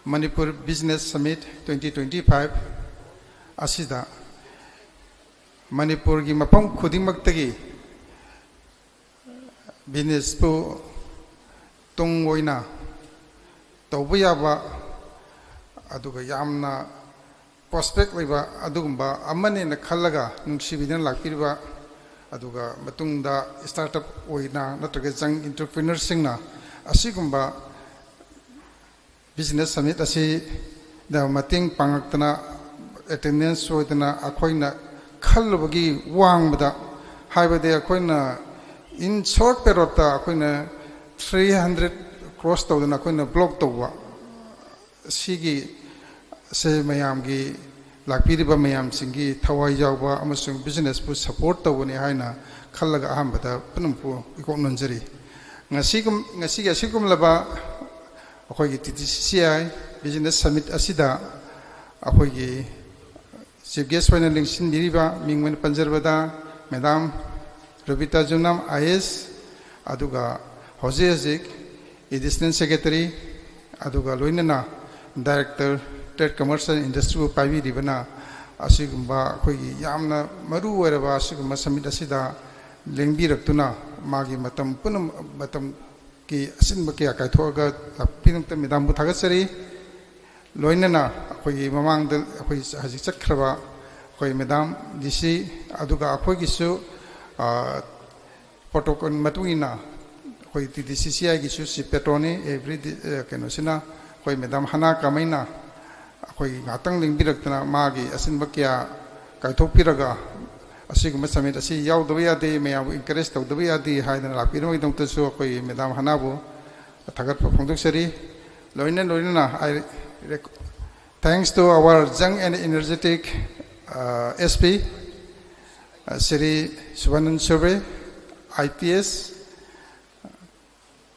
Manipur Business Summit twenty twenty-five ꯑꯁꯤꯗ ꯃꯅꯤꯄꯨꯔꯒꯤ ꯃꯐꯝ ꯈꯨꯗꯤꯡꯃꯛꯇꯒꯤ business ꯄꯨ ꯇꯨꯡ ꯑꯣꯏꯅ ꯇꯧꯕ ꯌꯥꯕ, ꯑꯗꯨꯒ ꯌꯥꯝꯅ prospect ꯂꯩꯕ ꯑꯗꯨꯒꯨꯝꯕ ꯑꯃꯅꯦꯅ ꯈꯜꯂꯒ ꯅꯨꯡꯁꯤꯕꯤꯗꯨꯅ ꯂꯥꯛꯄꯤꯔꯤꯕ, ꯑꯗꯨꯒ ꯃꯇꯨꯡꯗ startup ꯑꯣꯏꯅ ꯅꯠꯇ꯭ꯔꯒ young entrepreneur ꯁꯤꯡꯅ ꯑꯁꯤꯒꯨꯝꯕ Business Summit ꯑꯁꯤꯗ ꯃꯇꯦꯡ ꯄꯥꯡꯂꯛꯇꯅ, attendance ꯑꯣꯏꯗꯅ, ꯑꯩꯈꯣꯏꯅ ꯈꯜꯂꯨꯕꯒꯤ ꯋꯥꯡꯃꯗ, ꯍꯥꯏꯕꯗꯤ ꯑꯩꯈꯣꯏꯅ in short period ꯇ ꯑꯩꯈꯣꯏꯅ three hundred cross ꯇꯧꯗꯅ ꯑꯩꯈꯣꯏꯅ block ꯇꯧꯕ, ꯁꯤꯒꯤ ꯁꯦ ꯃꯌꯥꯝꯒꯤ, ꯂꯥꯛꯄꯤꯔꯤꯕ ꯃꯌꯥꯝꯁꯤꯡꯒꯤ ꯊꯋꯥꯏ ꯌꯥꯎꯕ ꯑꯃꯁꯨꯡ business ꯄꯨ support ꯇꯧꯕꯅꯤ ꯍꯥꯏꯅ ꯈꯜꯂꯒ ꯑꯍꯥꯟꯕꯗ ꯄꯨꯝꯅꯃꯛꯄꯨ ꯏꯀꯣꯛ ꯅꯣꯟꯖꯔꯤ꯫ ꯉꯁꯤꯒꯨꯝ-, ꯉꯁꯤꯒꯤ ꯑꯁꯤꯒꯨꯝꯂꯕ ꯑꯩꯈꯣꯏꯒꯤ T D C C I Business Summit ꯑꯁꯤꯗ ꯑꯩꯈꯣꯏꯒꯤ chief guest ꯑꯣꯏꯅ ꯂꯦꯡꯁꯤꯟꯕꯤꯔꯤꯕ, ꯃꯤꯡ ꯑꯣꯏꯅ ꯄꯟꯖꯔꯕꯗ, Madam Rabita ꯖꯨꯅꯥꯝ I A S, ꯑꯗꯨꯒ ꯍꯧꯖꯤꯛ ꯍꯧꯖꯤꯛ Additional Secretary, ꯑꯗꯨꯒ ꯂꯣꯏꯅꯅ Director Trade, Commerce and Industry ꯕꯨ ꯄꯥꯏꯕꯤꯔꯤꯕꯅ, ꯑꯁꯤꯒꯨꯝꯕ ꯑꯩꯈꯣꯏꯒꯤ ꯌꯥꯝꯅ ꯃꯔꯨ ꯑꯣꯏꯔꯕ ꯑꯁꯤꯒꯨꯝꯕ summit ꯑꯁꯤꯗ ꯂꯦꯡꯕꯤꯔꯛꯇꯨꯅ, ꯃꯥꯒꯤ ꯃꯇꯝ ꯄꯨꯝꯅꯃꯛ, ꯃꯇꯝꯒꯤ ꯑꯁꯤꯟꯕ ꯀꯌꯥ ꯀꯥꯏꯊꯣꯛꯑꯒ ꯂꯥꯛꯄꯤꯗꯃꯛꯇ Madam ꯕꯨ ꯊꯥꯒꯠꯆꯔꯤ꯫ ꯂꯣꯏꯅꯅ ꯑꯩꯈꯣꯏꯒꯤ ꯃꯃꯥꯡꯗ ꯑꯩꯈꯣꯏ ꯍꯧꯖꯤꯛ ꯆꯠꯈ꯭ꯔꯕ ꯑꯩꯈꯣꯏ Madam D C, ꯑꯗꯨꯒ ꯑꯩꯈꯣꯏꯒꯤꯁꯨ, ꯑ, protocol ꯃꯇꯨꯡ ꯏꯟꯅ ꯑꯩꯈꯣꯏ T D C C I ꯒꯤꯁꯨ chief patron ꯅꯤ, every di-, ꯑ, ꯀꯩꯅꯣꯁꯤꯅ ꯑꯩꯈꯣꯏ Madam ꯍꯅꯥ ꯀꯥꯃꯩꯅ ꯑꯩꯈꯣꯏꯒꯤ ꯉꯥꯛꯇꯪ ꯂꯦꯡꯕꯤꯔꯛꯇꯅ ꯃꯥꯒꯤ ꯑꯁꯤꯟꯕ ꯀꯌꯥ ꯀꯥꯏꯊꯣꯛꯄꯤꯔꯒ ꯑꯁꯤꯒꯨꯝꯕ ꯁꯃꯤꯠ ꯑꯁꯤ ꯌꯥꯎꯗꯕ ꯌꯥꯗꯦ, ꯃꯌꯥꯝꯕꯨ ꯏꯟꯀꯔꯦꯖ ꯇꯧꯗꯕ ꯌꯥꯗꯦ ꯍꯥꯏꯗꯅ ꯂꯥꯛꯄꯤꯅꯕꯒꯤꯗꯃꯛꯇꯁꯨ ꯑꯩꯈꯣꯏ ꯃꯦꯗꯥꯝ ꯍꯅꯥꯕꯨ ꯊꯥꯒꯠꯄ ꯐꯣꯡꯗꯣꯛꯆꯔꯤ꯫ ꯂꯣꯏꯅ ꯂꯣꯏꯅꯅ I rec- thanks to our young and energetic, uh, S P, uh, Shri Subhanand Surve, I P S,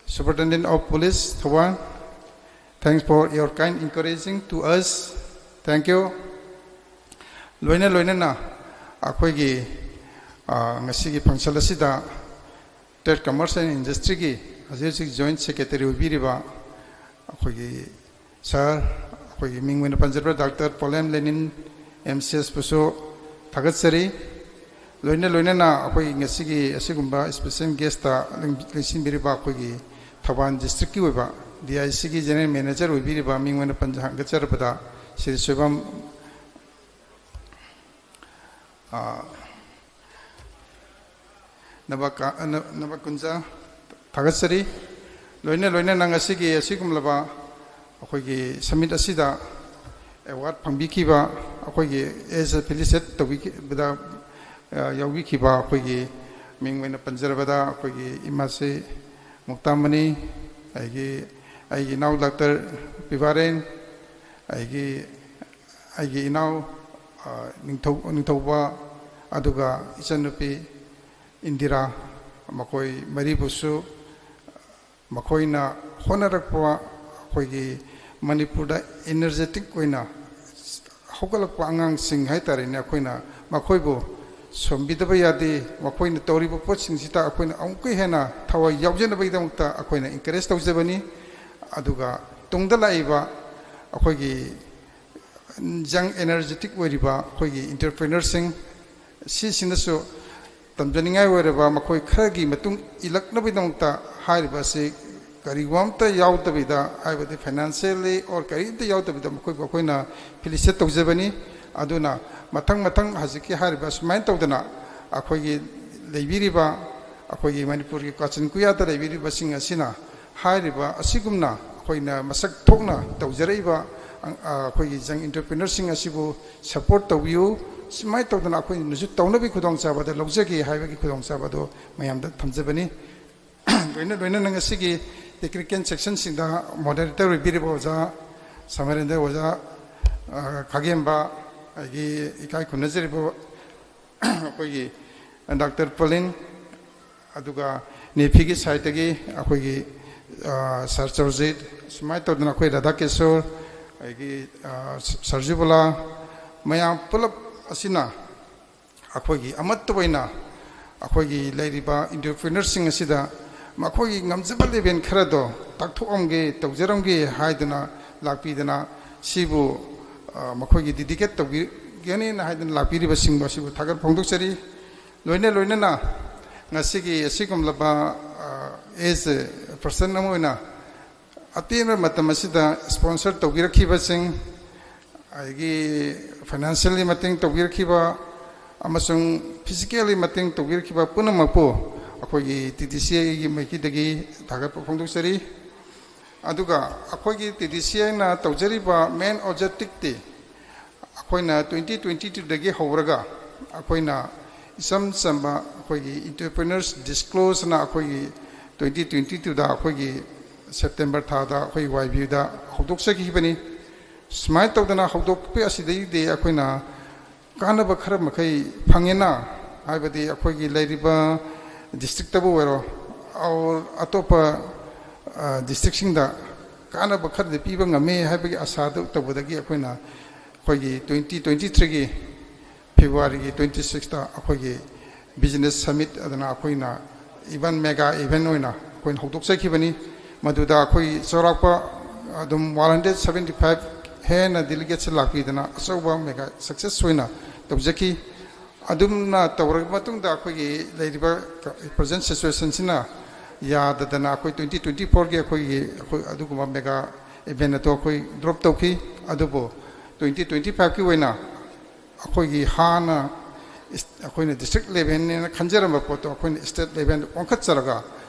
Superintendent of Police, Thoubal. Thanks for your kind encouraging to us. Thank you. ꯂꯣꯏꯅ ꯂꯣꯏꯅꯅ ꯑꯩꯈꯣꯏꯒꯤ, ꯑ, ꯉꯁꯤꯒꯤ ꯐꯪꯁꯟ ꯑꯁꯤꯗ Trade, Commerce and Industryꯒꯤ ꯍꯧꯖꯤꯛ ꯍꯧꯖꯤꯛ join secretary ꯑꯣꯏꯕꯤꯔꯤꯕ ꯑꯩꯈꯣꯏꯒꯤ ꯁꯥꯔ, ꯑꯩꯈꯣꯏꯒꯤ ꯃꯤꯡ ꯑꯣꯏꯅ ꯄꯟꯖꯔꯕ ꯗꯥꯛꯇꯔ ꯄꯣꯂꯦꯝ ꯂꯦꯅꯤꯟ, M C S ꯄꯨꯁꯨ ꯊꯥꯒꯠꯆꯔꯤ꯫ ꯂꯣꯏꯅ ꯂꯣꯏꯅꯅ ꯑꯩꯈꯣꯏꯒꯤ ꯉꯁꯤꯒꯤ ꯑꯁꯤꯒꯨꯝꯕ ꯏꯁꯄꯦꯁꯦꯜ ꯒꯦꯁꯇ ꯂꯦꯡꯁꯤꯟꯕꯤꯔꯤꯕ ꯑꯩꯈꯣꯏꯒꯤ ꯊꯧꯕꯥꯜ ꯗꯤꯁꯇ꯭ꯔꯤꯛꯀꯤ ꯑꯣꯏꯕ D I Cꯒꯤ ꯖꯦꯅꯔꯦꯜ ꯃꯦꯅꯦꯖꯔ ꯑꯣꯏꯕꯤꯔꯤꯕ ꯃꯤꯡ ꯑꯣꯏꯅ ꯄꯟꯖ-, ꯍꯪꯒꯠꯆꯔꯕꯗ ꯁ꯭ꯔꯤ ꯁꯣꯏꯕꯝ, ꯑ, ꯅꯕꯀ-, ꯅ-, ꯅꯕꯀꯨꯟꯖ ꯊꯥꯒꯠꯆꯔꯤ꯫ ꯂꯣꯏꯅ ꯂꯣꯏꯅꯅ ꯉꯁꯤꯒꯤ ꯑꯁꯤꯒꯨꯝꯂꯕ ꯑꯩꯈꯣꯏꯒꯤ ꯁꯃꯤꯠ ꯑꯁꯤꯗ ꯑꯦꯋꯥꯔꯗ ꯐꯪꯕꯤꯈꯤꯕ, ꯑꯩꯈꯣꯏꯒꯤ ꯑꯦꯁ ꯐꯤꯂꯤꯁꯦꯠ ꯇꯧꯕꯤꯈꯤꯕꯗ, ꯑ, ꯌꯥꯎꯕꯤꯈꯤꯕ ꯑꯩꯈꯣꯏꯒꯤ ꯃꯤꯡ ꯑꯣꯏꯅ ꯄꯟꯖꯔꯕꯗ ꯑꯩꯈꯣꯏꯒꯤ ꯏꯃꯥꯁꯤ ꯃꯨꯛꯇꯥꯃꯅꯤ, ꯑꯩꯒꯤ, ꯑꯩꯒꯤ ꯏꯅꯥꯎ ꯗꯥꯛꯇꯔ ꯄꯤꯕꯥꯔꯦꯟ, ꯑꯩꯒꯤ, ꯑꯩꯒꯤ ꯏꯅꯥꯎ, ꯑ, ꯅꯤꯡꯊꯧ-, ꯅꯤꯡꯊꯧꯕ, ꯑꯗꯨꯒ ꯏꯆꯟꯅꯨꯄꯤ ꯏꯟꯗꯤꯔꯥ, ꯃꯈꯣꯏ ꯃꯔꯤꯕꯨꯁꯨ ꯃꯈꯣꯏꯅ ꯍꯣꯠꯅꯔꯛꯄ ꯑꯩꯈꯣꯏꯒꯤ ꯃꯅꯤꯄꯨꯔꯗ ꯏꯅꯔꯖꯦꯇꯤꯛ ꯑꯣꯏꯅ ꯍꯧꯒꯠꯂꯛꯄ ꯑꯉꯥꯡꯁꯤꯡ ꯍꯥꯏ ꯇꯥꯔꯦꯅꯦ, ꯑꯩꯈꯣꯏꯅ ꯃꯈꯣꯏꯕꯨ ꯁꯣꯝꯕꯤꯗꯕ ꯌꯥꯗꯦ꯫ ꯃꯈꯣꯏꯅ ꯇꯧꯔꯤꯕ ꯄꯣꯠꯁꯤꯡꯁꯤꯗ ꯑꯩꯈꯣꯏꯅ ꯑꯃꯨꯛꯀ ꯍꯦꯟꯅ ꯊꯋꯥꯏ ꯌꯥꯎꯖꯅꯕꯒꯤꯗꯃꯛꯇ ꯑꯩꯈꯣꯏꯅ ꯏꯟꯀꯔꯦꯖ ꯇꯧꯖꯕꯅꯤ꯫ ꯑꯗꯨꯒ ꯇꯨꯡꯗ ꯂꯥꯛꯏꯕ ꯑꯩꯈꯣꯏꯒꯤ ꯌꯪ ꯑꯦꯅꯔꯖꯦꯇꯤꯛ ꯑꯣꯏꯔꯤꯕ ꯑꯩꯈꯣꯏꯒꯤ ꯏꯟꯇꯔꯄ꯭ꯔꯤꯅꯔꯁꯤꯡ ꯁꯤꯁꯤꯡꯅꯁꯨ ꯇꯝꯖꯅꯤꯡꯉꯥꯏ ꯑꯣꯏꯔꯕ ꯃꯈꯣꯏ ꯈꯔꯒꯤ ꯃꯇꯨꯡ ꯏꯜꯂꯛꯅꯕꯒꯤꯗꯃꯛꯇ ꯍꯥꯏꯔꯤꯕ ꯑꯁꯤ ꯀꯔꯤꯒꯨꯝꯕ ꯑꯝꯇ ꯌꯥꯎꯗꯕꯤꯗ, ꯍꯥꯏꯕꯗꯤ ꯐꯥꯏꯅꯥꯟꯁꯤꯌꯦꯜꯂꯤ ꯑꯣꯔ ꯀꯔꯤꯝꯇ ꯌꯥꯎꯗꯕꯤꯗ ꯃꯈꯣꯏꯕꯨ ꯑꯩꯈꯣꯏꯅ ꯐꯤꯂꯤꯁꯦꯠ ꯇꯧꯖꯕꯅꯤ꯫ ꯑꯗꯨꯅ ꯃꯊꯪ ꯃꯊꯪ ꯍꯧꯖꯤꯛꯀꯤ ꯍꯥꯏꯔꯤꯕ ꯑꯁꯨꯃꯥꯏꯅ ꯇꯧꯗꯅ ꯑꯩꯈꯣꯏꯒꯤ ꯂꯩꯕꯤꯔꯤꯕ, ꯑꯩꯈꯣꯏꯒꯤ ꯃꯅꯤꯄꯨꯔꯒꯤ ꯀꯥꯆꯤꯟ ꯀꯣꯌꯥꯗ ꯂꯩꯕꯤꯔꯤꯕꯁꯤꯡ ꯑꯁꯤꯅ ꯍꯥꯏꯔꯤꯕ ꯑꯁꯤꯒꯨꯝꯅ ꯑꯩꯈꯣꯏꯅ ꯃꯁꯛ ꯊꯣꯛꯅ ꯇꯧꯖꯔꯛꯏꯕ, ꯑ, ꯑꯩꯈꯣꯏꯒꯤ ꯌꯪ ꯏꯟꯇꯔꯄ꯭ꯔꯤꯅꯔꯁꯤꯡ ꯑꯁꯤꯕꯨ ꯁꯄꯣꯔꯠ ꯇꯧꯕꯤꯌꯨ꯫ ꯁꯨꯃꯥꯏꯅ ꯇꯧꯗꯅ ꯑꯩꯈꯣꯏꯅꯁꯨ ꯇꯧꯅꯕꯒꯤ ꯈꯨꯗꯣꯡꯆꯥꯕ ꯑꯗꯨ ꯂꯧꯖꯒꯦ ꯍꯥꯏꯕꯒꯤ ꯈꯨꯗꯣꯡꯆꯥꯕ ꯑꯗꯨ ꯃꯌꯥꯝꯗ ꯊꯝꯖꯕꯅꯤ꯫ ꯂꯣꯏꯅ ꯂꯣꯏꯅꯅ ꯉꯁꯤꯒꯤ technical sectionꯁꯤꯡꯗ moderator ꯑꯣꯏꯕꯤꯔꯤꯕ ꯑꯣꯖꯥ ꯁꯃꯔꯦꯟꯗ꯭ꯔ, ꯑꯣꯖꯥ, ꯑ, ꯈꯥꯒꯦꯝꯕ, ꯑꯩꯒꯤ ꯏꯀꯥꯏ ꯈꯨꯝꯅꯖꯔꯤꯕ ꯑꯩꯈꯣꯏꯒꯤ ꯗꯥꯛꯇꯔ ꯄꯣꯂꯤꯟ, ꯑꯗꯨꯒ ꯅꯦꯐꯤꯒꯤ sideꯇꯒꯤ ꯑꯩꯈꯣꯏꯒꯤ, ꯑ, ꯁꯥꯔ ꯆꯧꯔꯖꯤꯠ, ꯁꯨꯃꯥꯏꯅ ꯇꯧꯗꯅ ꯑꯩꯈꯣꯏ ꯔꯥꯙꯥ ꯀꯤꯁꯣꯔ, ꯑꯩꯒꯤ, ꯑ, ꯁꯥꯔ ꯖꯨꯕꯂꯥ, ꯃꯌꯥꯝ ꯄꯨꯂꯞ ꯑꯁꯤꯅ ꯑꯩꯈꯣꯏꯒꯤ ꯑꯃꯠꯇ ꯑꯣꯏꯅ ꯑꯩꯈꯣꯏꯒꯤ ꯂꯩꯔꯤꯕ entrepreneurꯁꯤꯡ ꯑꯁꯤꯗ ꯃꯈꯣꯏꯒꯤ ꯉꯝꯖꯕ level ꯈꯔꯗꯣ ꯇꯥꯛꯊꯣꯛꯑꯝꯒꯦ, ꯇꯧꯖꯔꯝꯒꯦ ꯍꯥꯏꯗꯅ ꯂꯥꯛꯄꯤꯗꯅ ꯁꯤꯕꯨ, ꯑ, ꯃꯈꯣꯏꯒꯤ dedicate ꯇꯧꯕꯤꯒꯅꯤꯅ ꯍꯥꯏꯗꯅ ꯂꯥꯛꯄꯤꯔꯤꯕꯁꯤꯡ ꯑꯁꯤꯕꯨ ꯊꯥꯒꯠ ꯐꯣꯡꯗꯣꯛꯆꯔꯤ꯫ ꯂꯣꯏꯅ ꯂꯣꯏꯅꯅ ꯉꯁꯤꯒꯤ ꯑꯁꯤꯒꯨꯝꯂꯕ, ꯑ, age person ꯑꯃ ꯑꯣꯏꯅ ꯑꯇꯦꯟꯕ ꯃꯇꯝ ꯑꯁꯤꯗ sponsor ꯇꯧꯕꯤꯔꯛꯈꯤꯕꯁꯤꯡ, ꯑꯗꯒꯤ financially ꯃꯇꯦꯡ ꯇꯧꯕꯤꯔꯛꯈꯤꯕ ꯑꯃꯁꯨꯡ physically ꯃꯇꯦꯡ ꯇꯧꯕꯤꯔꯛꯈꯤꯕ ꯄꯨꯝꯅꯃꯛꯄꯨ ꯑꯩꯈꯣꯏꯒꯤ TDCAꯒꯤ ꯃꯥꯏꯀꯩꯗꯒꯤ ꯊꯥꯒꯠꯄ ꯐꯣꯡꯗꯣꯛꯆꯔꯤ꯫ ꯑꯗꯨꯒ ꯑꯩꯈꯣꯏꯒꯤ TDCAꯅ ꯇꯧꯖꯔꯤꯕ main objectiveꯇꯤ ꯑꯩꯈꯣꯏꯅ twenty twenty twoꯗꯒꯤ ꯍꯧꯔꯒ ꯑꯩꯈꯣꯏꯅ ꯏꯆꯝ ꯆꯝꯕ ꯑꯩꯈꯣꯏꯒꯤ entrepreneurs discloseꯅ ꯑꯩꯈꯣꯏꯒꯤ twenty twenty twoꯗ ꯑꯩꯈꯣꯏꯒꯤ September ꯊꯥꯗ ꯑꯩꯈꯣꯏ YBUꯗ ꯍꯧꯗꯣꯛꯆꯈꯤꯕꯅꯤ꯫ ꯁꯨꯃꯥꯏꯅ ꯇꯧꯗꯅ ꯍꯧꯗꯣꯛꯄ ꯑꯁꯤꯗꯒꯤꯗꯤ ꯑꯩꯈꯣꯏꯅ ꯀꯥꯟꯅꯕ ꯈꯔ ꯃꯈꯩ ꯐꯪꯉꯦꯅ, ꯍꯥꯏꯕꯗꯤ ꯑꯩꯈꯣꯏꯒꯤ ꯂꯩꯔꯤꯕ districtꯇꯕꯨ ꯑꯣꯏꯔꯣ, ꯑꯣꯔ ꯑꯇꯣꯞꯄ, ꯑ, districtꯁꯤꯡꯗ ꯀꯥꯟꯅꯕ ꯈꯔꯗꯤ ꯄꯤꯕ ꯉꯝꯃꯦ ꯍꯥꯏꯕꯒꯤ ꯑꯁꯥꯗꯨ ꯇꯧꯕꯗꯒꯤ ꯑꯩꯈꯣꯏꯅ ꯑꯩꯈꯣꯏꯒꯤ twenty twenty threeꯒꯤ Februaryꯒꯤ twenty sixꯇ ꯑꯩꯈꯣꯏꯒꯤ business summit ꯑꯗꯨꯅ ꯑꯩꯈꯣꯏꯅ even mega event ꯑꯣꯏꯅ ꯑꯩꯈꯣꯏꯅ ꯍꯧꯗꯣꯛꯆꯈꯤꯕꯅꯤ꯫ ꯃꯗꯨꯗ ꯑꯩꯈꯣꯏ ꯆꯥꯎꯔꯥꯛꯄ ꯑꯗꯨꯝ one hundred seventy five ꯍꯦꯟꯅ delegatesꯁꯦ ꯂꯥꯛꯄꯤꯗꯅ ꯑꯆꯧꯕ mega success ꯑꯣꯏꯅ ꯇꯧꯖꯈꯤ꯫ ꯑꯗꯨꯝꯅ ꯇꯧꯔꯕ ꯃꯇꯨꯡꯗ ꯑꯩꯈꯣꯏꯒꯤ ꯂꯩꯔꯤꯕ present situationꯁꯤꯅ ꯌꯥꯗꯗꯅ ꯑꯩꯈꯣꯏ twenty twenty fourꯒꯤ ꯑꯩꯈꯣꯏꯒꯤ, ꯑꯩꯈꯣꯏ ꯑꯗꯨꯒꯨꯝꯕ mega event ꯑꯗꯨ ꯑꯩꯈꯣꯏ drop ꯇꯧꯈꯤ꯫ ꯑꯗꯨꯕꯨ twenty twenty fiveꯀꯤ ꯑꯣꯏꯅ ꯑꯩꯈꯣꯏꯒꯤ ꯍꯥꯟꯅ ꯏꯁ-, ꯑꯩꯈꯣꯏꯅ district levelꯅꯦꯅ ꯈꯟꯖꯔꯝꯕ ꯄꯣꯠꯇꯣ ꯑꯩꯈꯣꯏꯅ state levelꯗ ꯑꯣꯟꯈꯠꯆꯔꯒ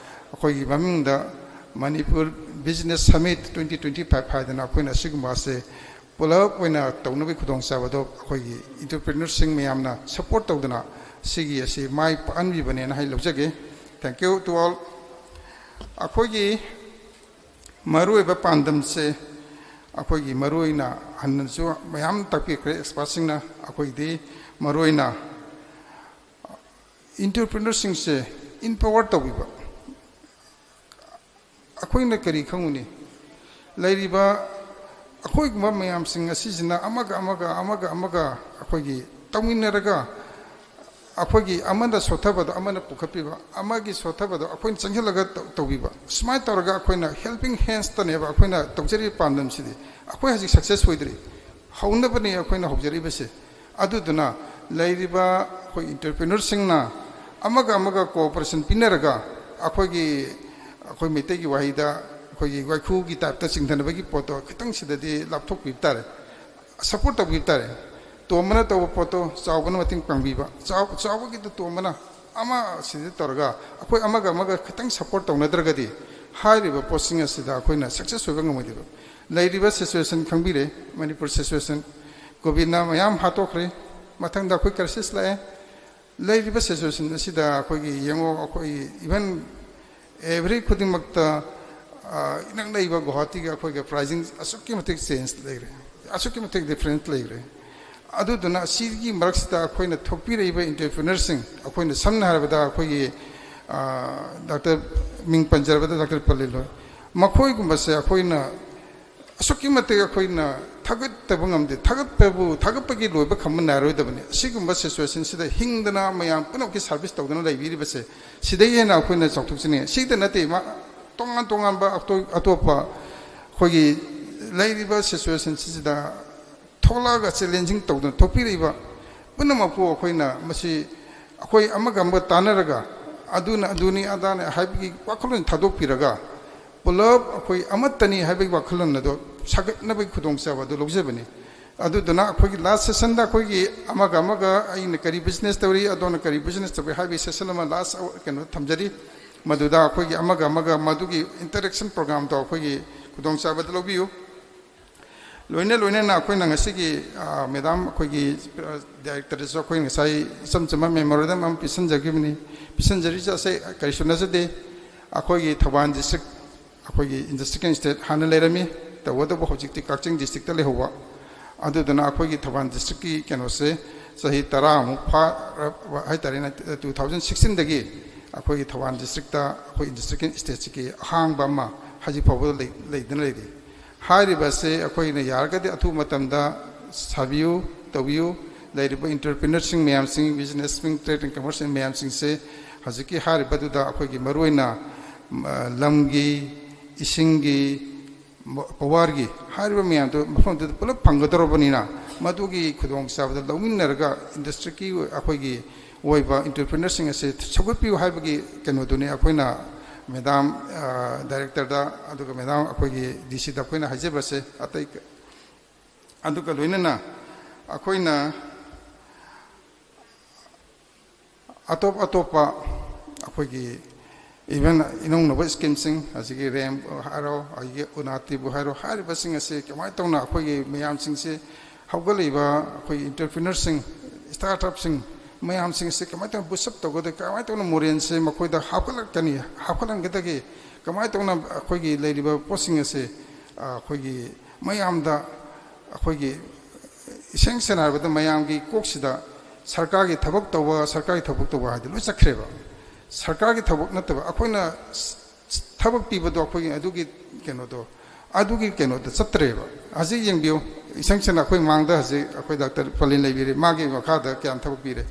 ꯑꯩꯈꯣꯏꯒꯤ ꯃꯃꯤꯡꯗ Manipur Business Summit twenty twenty five ꯍꯥꯏꯗꯅ ꯑꯩꯈꯣꯏꯅ ꯑꯁꯤꯒꯨꯝꯕ ꯑꯁꯦ ꯄꯨꯂꯞ ꯑꯣꯏꯅ ꯇꯧꯅꯕꯒꯤ ꯈꯨꯗꯣꯡꯆꯥꯕꯗꯣ ꯑꯩꯈꯣꯏꯒꯤ entrepreneurꯁꯤꯡ ꯃꯌꯥꯝꯅ support ꯇꯧꯗꯅ ꯁꯤꯒꯤ ꯑꯁꯤ ꯃꯥꯏ ꯄꯥꯛꯍꯟꯕꯤꯕꯅꯦꯅ ꯍꯥꯏ ꯂꯧꯖꯒꯦ꯫ Thank you to all꯫ ꯑꯩꯈꯣꯏꯒꯤ ꯃꯔꯨꯑꯣꯏꯕ ꯄꯥꯟꯗꯝꯁꯦ ꯑꯩꯈꯣꯏꯒꯤ ꯃꯔꯨꯑꯣꯏꯅ ꯍꯟꯅꯁꯨ ꯃꯌꯥꯝ ꯇꯥꯛꯄꯤꯈ꯭ꯔꯦ expertꯁꯤꯡꯅ꯫ ꯑꯩꯈꯣꯏꯒꯤꯗꯤ ꯃꯔꯨꯑꯣꯏꯅ entrepreneurꯁꯤꯡꯁꯦ empower ꯇꯧꯕꯤꯕ꯫ ꯑꯩꯈꯣꯏꯅ ꯀꯔꯤ ꯈꯪꯉꯨꯅꯤ? ꯂꯩꯔꯤꯕ ꯑꯩꯈꯣꯏꯒꯨꯝꯕ ꯃꯌꯥꯝꯁꯤꯡ ꯑꯁꯤꯁꯤꯅ ꯑꯃꯒ ꯑꯃꯒ, ꯑꯃꯒ ꯑꯃꯒ ꯑꯩꯈꯣꯏꯒꯤ ꯇꯧꯃꯤꯟꯅꯔꯒ, ꯑꯩꯈꯣꯏꯒꯤ ꯑꯃꯅ ꯁꯣꯠꯊꯕꯗꯣ ꯑꯃꯅ ꯄꯨꯈꯠꯄꯤꯕ, ꯑꯃꯒꯤ ꯁꯣꯠꯊꯕꯗꯣ ꯑꯩꯈꯣꯏꯅ ꯆꯪꯁꯤꯜꯂꯒ ꯇꯧ-, ꯇꯧꯕꯤꯕ꯫ ꯁꯨꯃꯥꯏꯅ ꯇꯧꯔꯒ ꯑꯩꯈꯣꯏꯅ helping handsꯇꯅꯦꯕ ꯑꯩꯈꯣꯏꯅ ꯇꯧꯖꯔꯤꯕ ꯄꯥꯟꯗꯝꯁꯤꯗꯤ꯫ ꯑꯩꯈꯣꯏ ꯍꯧꯖꯤꯛ success ꯑꯣꯏꯗ꯭ꯔꯤ, ꯍꯧꯅꯕꯅꯤ ꯑꯩꯈꯣꯏꯅ ꯍꯧꯖꯔꯛꯏꯕꯁꯦ꯫ ꯑꯗꯨꯗꯨꯅ ꯂꯩꯔꯤꯕ ꯑꯩꯈꯣꯏ entrepreneurꯁꯤꯡꯅ ꯑꯃꯒ ꯑꯃꯒ cooperation ꯄꯤꯅꯔꯒ ꯑꯩꯈꯣꯏꯒꯤ, ꯑꯩꯈꯣꯏ ꯃꯩꯇꯩꯒꯤ ꯋꯥꯍꯩꯗ ꯑꯩꯈꯣꯏꯒꯤ ꯋꯥꯏꯈꯨꯒꯤ typeꯇ ꯆꯤꯡꯊꯅꯕꯒꯤ ꯄꯣꯠꯇꯣ ꯈꯤꯇꯪ ꯁꯤꯗꯗꯤ ꯂꯥꯞꯊꯣꯛꯄꯤꯕ ꯇꯥꯔꯦ, support ꯇꯧꯕꯤꯕ ꯇꯥꯔꯦ꯫ ꯇꯣꯝꯕꯅ ꯇꯧꯕ ꯄꯣꯠꯇꯣ ꯆꯥꯎꯕꯅ ꯃꯇꯦꯡ ꯄꯥꯡꯕꯤꯕ, ꯆꯥꯎ-, ꯆꯥꯎꯕꯒꯤꯗ ꯇꯣꯝꯕꯅ ꯑꯃ ꯁꯤꯗ ꯇꯧꯔꯒ ꯑꯩꯈꯣꯏ ꯑꯃꯒ ꯑꯃꯒ ꯈꯤꯇꯪ support ꯇꯧꯅꯗ꯭ꯔꯒꯗꯤ ꯍꯥꯏꯔꯤꯕ ꯄꯣꯠꯁꯤꯡ ꯑꯁꯤꯗ ꯑꯩꯈꯣꯏꯅ success ꯑꯣꯏꯕ ꯉꯝꯃꯣꯏꯗꯕ꯫ ꯂꯩꯔꯤꯕ situation ꯈꯪꯕꯤꯔꯦ, ꯃꯅꯤꯄꯨꯔ situation, COVIDꯅ ꯃꯌꯥꯝ ꯍꯥꯠꯇꯣꯛꯈ꯭ꯔꯦ, ꯃꯊꯪꯗ ꯑꯩꯈꯣꯏ crisis ꯂꯥꯛꯑꯦ꯫ ꯂꯩꯔꯤꯕ situation ꯑꯁꯤꯗ ꯑꯩꯈꯣꯏꯒꯤ ꯌꯦꯡꯉꯣ, ꯑꯩꯈꯣꯏ even every ꯈꯨꯗꯤꯡꯃꯛꯇ, ꯑ, ꯏꯅꯛ ꯅꯛꯏꯕ ꯒꯨꯋꯥꯍꯥꯇꯤꯒ ꯑꯩꯈꯣꯏꯒ pricing ꯑꯁꯨꯛꯀꯤ ꯃꯇꯤꯛ change ꯂꯩꯈ꯭ꯔꯦ, ꯑꯁꯨꯛꯀꯤ ꯃꯇꯤꯛ difference ꯂꯩꯈ꯭ꯔꯦ꯫ ꯑꯗꯨꯗꯨꯅ ꯑꯁꯤꯒꯤ ꯃꯔꯛꯁꯤꯗ ꯑꯩꯈꯣꯏꯅ ꯊꯣꯛꯄꯤꯔꯛꯏꯕ entrepreneurꯁꯤꯡ, ꯑꯩꯈꯣꯏꯅ ꯁꯝꯅ ꯍꯥꯏꯔꯕꯗ ꯑꯩꯈꯣꯏꯒꯤ, ꯑ, doctor, ꯃꯤꯡ ꯄꯟꯖꯔꯕꯗ doctor ꯄꯜꯂꯤꯂꯣꯏ, ꯃꯈꯣꯏꯒꯨꯝꯕꯁꯦ ꯑꯩꯈꯣꯏꯅ ꯑꯁꯨꯛꯀꯤ ꯃꯇꯤꯛ ꯑꯩꯈꯣꯏꯅ ꯊꯥꯒꯠꯇꯕ ꯉꯝꯗꯦ꯫ ꯊꯥꯒꯠꯄꯕꯨ, ꯊꯥꯒꯠꯄꯒꯤ ꯂꯣꯏꯕ ꯈꯝꯕ ꯅꯥꯏꯔꯣꯏꯗꯕꯅꯤ꯫ ꯑꯁꯤꯒꯨꯝꯕ situationꯁꯤꯗ ꯍꯤꯡꯗꯅ ꯃꯌꯥꯝ ꯄꯨꯝꯅꯃꯛꯀꯤ service ꯇꯧꯗꯨꯅ ꯂꯩꯕꯤꯔꯤꯕꯁꯦ, ꯁꯤꯗꯒꯤ ꯍꯦꯟꯅ ꯑꯩꯈꯣꯏꯅ ꯆꯥꯎꯊꯣꯛꯆꯅꯤꯡꯉꯤ꯫ ꯁꯤꯗ ꯅꯠꯇꯦ, ꯃꯥ-, ꯇꯣꯉꯥꯟ ꯇꯣꯉꯥꯟꯕ ꯑꯇꯣ-, ꯑꯇꯣꯞꯄ ꯑꯩꯈꯣꯏꯒꯤ ꯂꯩꯔꯤꯕ situationꯁꯤꯗ ꯊꯣꯛꯂꯛꯑꯒ challenging ꯇꯧꯗꯨꯅ ꯊꯣꯛꯄꯤꯔꯛꯏꯕ ꯄꯨꯝꯅꯃꯛꯄꯨ ꯑꯩꯈꯣꯏꯅ ꯃꯁꯤ ꯑꯩꯈꯣꯏ ꯑꯃꯒ ꯑꯃꯒ ꯇꯥꯟꯅꯔꯒ ꯑꯗꯨꯅ ꯑꯗꯨꯅꯤ ꯑꯗꯥꯅꯤ ꯍꯥꯏꯕꯒꯤ ꯋꯥꯈꯜꯂꯣꯟ ꯊꯥꯗꯣꯛꯄꯤꯔꯒ ꯄꯨꯂꯞ ꯑꯩꯈꯣꯏ ꯑꯃꯠꯇꯅꯤ ꯍꯥꯏꯕꯒꯤ ꯋꯥꯈꯜꯂꯣꯟ ꯑꯗꯣ ꯁꯥꯒꯠꯅꯕꯒꯤ ꯈꯨꯗꯣꯡꯆꯥꯕ ꯑꯗꯨ ꯂꯧꯖꯕꯅꯤ꯫ ꯑꯗꯨꯗꯨꯅ ꯑꯩꯈꯣꯏꯒꯤ last sessionꯗ ꯑꯩꯈꯣꯏꯒꯤ ꯑꯃꯒ ꯑꯃꯒ ꯑꯩꯅ ꯀꯔꯤ business ꯇꯧꯔꯤ, ꯑꯗꯣꯝꯅ ꯀꯔꯤ business ꯇꯧꯔꯤ ꯍꯥꯏꯕꯒꯤ session ꯑꯃ last ꯀꯩꯅꯣ ꯊꯝꯖꯔꯤ꯫ ꯃꯗꯨꯗ ꯑꯩꯈꯣꯏꯒꯤ ꯑꯃꯒ ꯑꯃꯒ ꯃꯗꯨꯒꯤ interaction programꯗꯣ ꯑꯩꯈꯣꯏꯒꯤ ꯈꯨꯗꯣꯡꯆꯥꯕꯗ ꯂꯧꯕꯤꯌꯨ꯫ ꯂꯣꯏꯅ ꯂꯣꯏꯅꯅ ꯑꯩꯈꯣꯏꯅ ꯉꯁꯤꯒꯤ, ꯑ, ꯃꯦꯗꯥꯝ ꯑꯩꯈꯣꯏꯒꯤ, ꯑ, ꯗꯥꯏꯔꯦꯛꯇꯔꯗꯁꯨ ꯑꯩꯈꯣꯏ ꯉꯁꯥꯏ ꯏꯆꯝ ꯆꯝꯕ ꯃꯦꯃꯣꯔꯦꯟꯗꯝ ꯑꯃ ꯄꯤꯁꯤꯟꯖꯈꯤꯕꯅꯤ꯫ ꯄꯤꯁꯤꯟꯖꯔꯤꯁꯦ ꯑꯁꯦ ꯀꯔꯤꯁꯨ ꯅꯠꯆꯗꯦ, ꯑꯩꯈꯣꯏꯒꯤ ꯊꯧꯕꯥꯜ ꯗꯤꯁꯇ꯭ꯔꯤꯛ, ꯑꯩꯈꯣꯏꯒꯤ ꯏꯟꯗꯁꯇ꯭ꯔꯤꯀꯦꯜ ꯏꯁꯇꯦꯠ ꯍꯥꯟꯅ ꯂꯩꯔꯝꯃꯤ, ꯇꯧꯕꯇꯕꯨ ꯍꯧꯖꯤꯛꯇꯤ ꯀꯛꯆꯤꯡ ꯗꯤꯁꯇ꯭ꯔꯤꯛꯇ ꯂꯩꯍꯧꯕ꯫ ꯑꯗꯨꯗꯨꯅ ꯑꯩꯈꯣꯏꯒꯤ ꯊꯧꯕꯥꯜ ꯗꯤꯁꯇ꯭ꯔꯤꯛꯀꯤ ꯀꯩꯅꯣꯁꯦ ꯆꯍꯤ ꯇꯔꯥꯃꯨꯛ ꯐꯥꯔꯕ ꯍꯥꯏꯇꯥꯔꯦꯅꯦ꯫ ꯇꯨ ꯊꯥꯎꯖꯟ ꯁꯤꯛꯁꯇꯤꯟꯗꯒꯤ ꯑꯩꯈꯣꯏꯒꯤ ꯊꯧꯕꯥꯜ ꯗꯤꯁꯇ꯭ꯔꯤꯛꯇ ꯑꯩꯈꯣꯏ ꯏꯟꯗꯁꯇ꯭ꯔꯤꯀꯦꯜ ꯏꯁꯇꯦꯠꯁꯤꯒꯤ ꯑꯍꯥꯡꯕ ꯑꯃ ꯍꯧꯖꯤꯛ ꯐꯥꯎꯕꯗ ꯂꯩ-, ꯂꯩꯗꯨꯅ ꯂꯩꯔꯤ꯫ ꯍꯥꯏꯔꯤꯕꯁꯦ ꯑꯩꯈꯣꯏꯅ ꯌꯥꯔꯒꯗꯤ ꯑꯊꯨꯕ ꯃꯇꯝꯗ ꯁꯥꯕꯤꯌꯨ, ꯇꯧꯕꯤꯌꯨ꯫ ꯂꯩꯔꯤꯕ ꯏꯟꯇꯔꯄ꯭ꯔꯤꯅꯔꯁꯤꯡ ꯃꯌꯥꯝꯁꯤꯡ, ꯕꯤꯖꯤꯅꯦꯁꯁꯤꯡ, ꯇ꯭ꯔꯦꯗ ꯑꯦꯟ ꯀꯃꯔꯁ ꯃꯌꯥꯝꯁꯤꯡꯁꯦ ꯍꯧꯖꯤꯛꯀꯤ ꯍꯥꯏꯔꯤꯕꯗꯨꯗ ꯑꯩꯈꯣꯏꯒꯤ ꯃꯔꯨꯑꯣꯏꯅ, ꯎꯝ, ꯂꯝꯒꯤ, ꯏꯁꯤꯡꯒꯤ, ꯃ-, ꯄꯋꯥꯔꯒꯤ ꯍꯥꯏꯔꯤꯕ ꯃꯌꯥꯝꯗꯣ ꯃꯐꯝꯗꯨꯗ ꯄꯨꯂꯞ ꯐꯪꯒꯗꯧꯔꯕꯅꯤꯅ, ꯃꯗꯨꯒꯤ ꯈꯨꯗꯣꯡꯆꯥꯕꯗ ꯂꯧꯃꯤꯟꯅꯔꯒ ꯏꯟꯗꯁꯇ꯭ꯔꯤꯒꯤ ꯑꯩꯈꯣꯏꯒꯤ ꯑꯣꯏꯕ ꯏꯟꯇꯔꯄ꯭ꯔꯤꯅꯔꯁꯤꯡ ꯑꯁꯦ ꯁꯧꯒꯠꯄꯤꯌꯨ ꯍꯥꯏꯕꯒꯤ ꯀꯩꯅꯣꯗꯨꯅꯤ ꯑꯩꯈꯣꯏꯅ ꯃꯦꯗꯥꯝ, ꯑ, ꯗꯥꯏꯔꯦꯛꯇꯔꯗ, ꯑꯗꯨꯒ ꯃꯦꯗꯥꯝ ꯑꯩꯈꯣꯏꯒꯤ ꯗꯤ ꯁꯤꯗ ꯑꯩꯈꯣꯏꯅ ꯍꯥꯏꯖꯕꯁꯦ꯫ ꯑꯇꯩ, ꯑꯗꯨꯒ ꯂꯣꯏꯅꯅ ꯑꯩꯈꯣꯏꯅ ꯑꯇꯣꯞ ꯑꯇꯣꯞꯄ ꯑꯩꯈꯣꯏꯒꯤ even ꯏꯅꯧꯅꯧꯕ ꯁ꯭ꯀꯤꯝꯁꯤꯡ, ꯑꯁꯤꯒꯤ ꯔꯦꯝ ꯍꯥꯏꯔꯣ, ꯑꯩꯒꯤ ꯎꯅꯥꯇꯤꯕꯨ ꯍꯥꯏꯔꯣ, ꯍꯥꯏꯔꯤꯕꯁꯤꯡ ꯑꯁꯤ ꯀꯃꯥꯏꯅ ꯇꯧꯅ ꯑꯩꯈꯣꯏꯒꯤ ꯃꯌꯥꯝꯁꯤꯡꯁꯤ, ꯍꯧꯒꯠꯂꯛꯏꯕ ꯑꯩꯈꯣꯏꯒꯤ ꯏꯟꯇꯔꯄ꯭ꯔꯤꯅꯔꯁꯤꯡ, ꯁ꯭ꯇꯥꯔꯠ ꯑꯞꯁꯤꯡ ꯃꯌꯥꯝꯁꯤꯡ ꯑꯁꯤ ꯀꯃꯥꯏꯅ ꯇꯧꯅ ꯕꯨꯁ ꯑꯞ ꯇꯧꯒꯗꯒꯦ, ꯀꯃꯥꯏꯅ ꯇꯧꯅ ꯃꯣꯔꯦꯜꯁꯦ ꯃꯈꯣꯏꯗ ꯍꯥꯞꯀꯠꯂꯛꯀꯅꯤ, ꯍꯥꯞꯀꯠꯍꯟꯒꯗꯒꯦ, ꯀꯃꯥꯏꯅ ꯇꯧꯅ ꯑꯩꯈꯣꯏꯒꯤ ꯂꯩꯔꯤꯕ ꯄꯣꯠꯁꯤꯡ ꯑꯁꯤ, ꯑ, ꯑꯩꯈꯣꯏꯒꯤ ꯃꯌꯥꯝꯗ, ꯑꯩꯈꯣꯏꯒꯤ ꯏꯁꯦꯡ ꯁꯦꯡꯅ ꯍꯥꯏꯔꯕꯗ ꯃꯌꯥꯝꯒꯤ ꯀꯣꯛꯁꯤꯗ ꯁꯔꯀꯥꯔꯒꯤ ꯊꯕꯛ ꯇꯧꯕ, ꯁꯔꯀꯥꯔꯒꯤ ꯊꯕꯛ ꯇꯧꯕ ꯍꯥꯏꯗꯤ ꯂꯣꯏ ꯆꯠꯈ꯭ꯔꯦꯕ꯫ ꯁꯔꯀꯥꯔꯒꯤ ꯊꯕꯛ ꯅꯠꯇꯕ ꯑꯩꯈꯣꯏꯅ ꯊꯕꯛ ꯄꯤꯕꯗꯣ, ꯑꯩꯈꯣꯏꯒꯤ ꯑꯗꯨꯒꯤ ꯀꯩꯅꯣꯗꯣ, ꯑꯗꯨꯒꯤ ꯀꯩꯅꯣꯗ ꯆꯠꯇ꯭ꯔꯦꯕ꯫ ꯍꯧꯖꯤꯛ ꯌꯦꯡꯕꯤꯌꯨ, ꯏꯁꯝ ꯁꯝꯅ ꯑꯩꯈꯣꯏ ꯃꯥꯡꯗ ꯍꯧꯖꯤꯛ ꯑꯩꯈꯣꯏ ꯗꯥꯛꯇꯔ ꯄꯂꯦꯟ ꯂꯩꯕꯤꯔꯦ, ꯃꯥꯒꯤ ꯃꯈꯥꯗ ꯀꯌꯥꯝ ꯊꯕꯛ ꯄꯤꯔꯦ?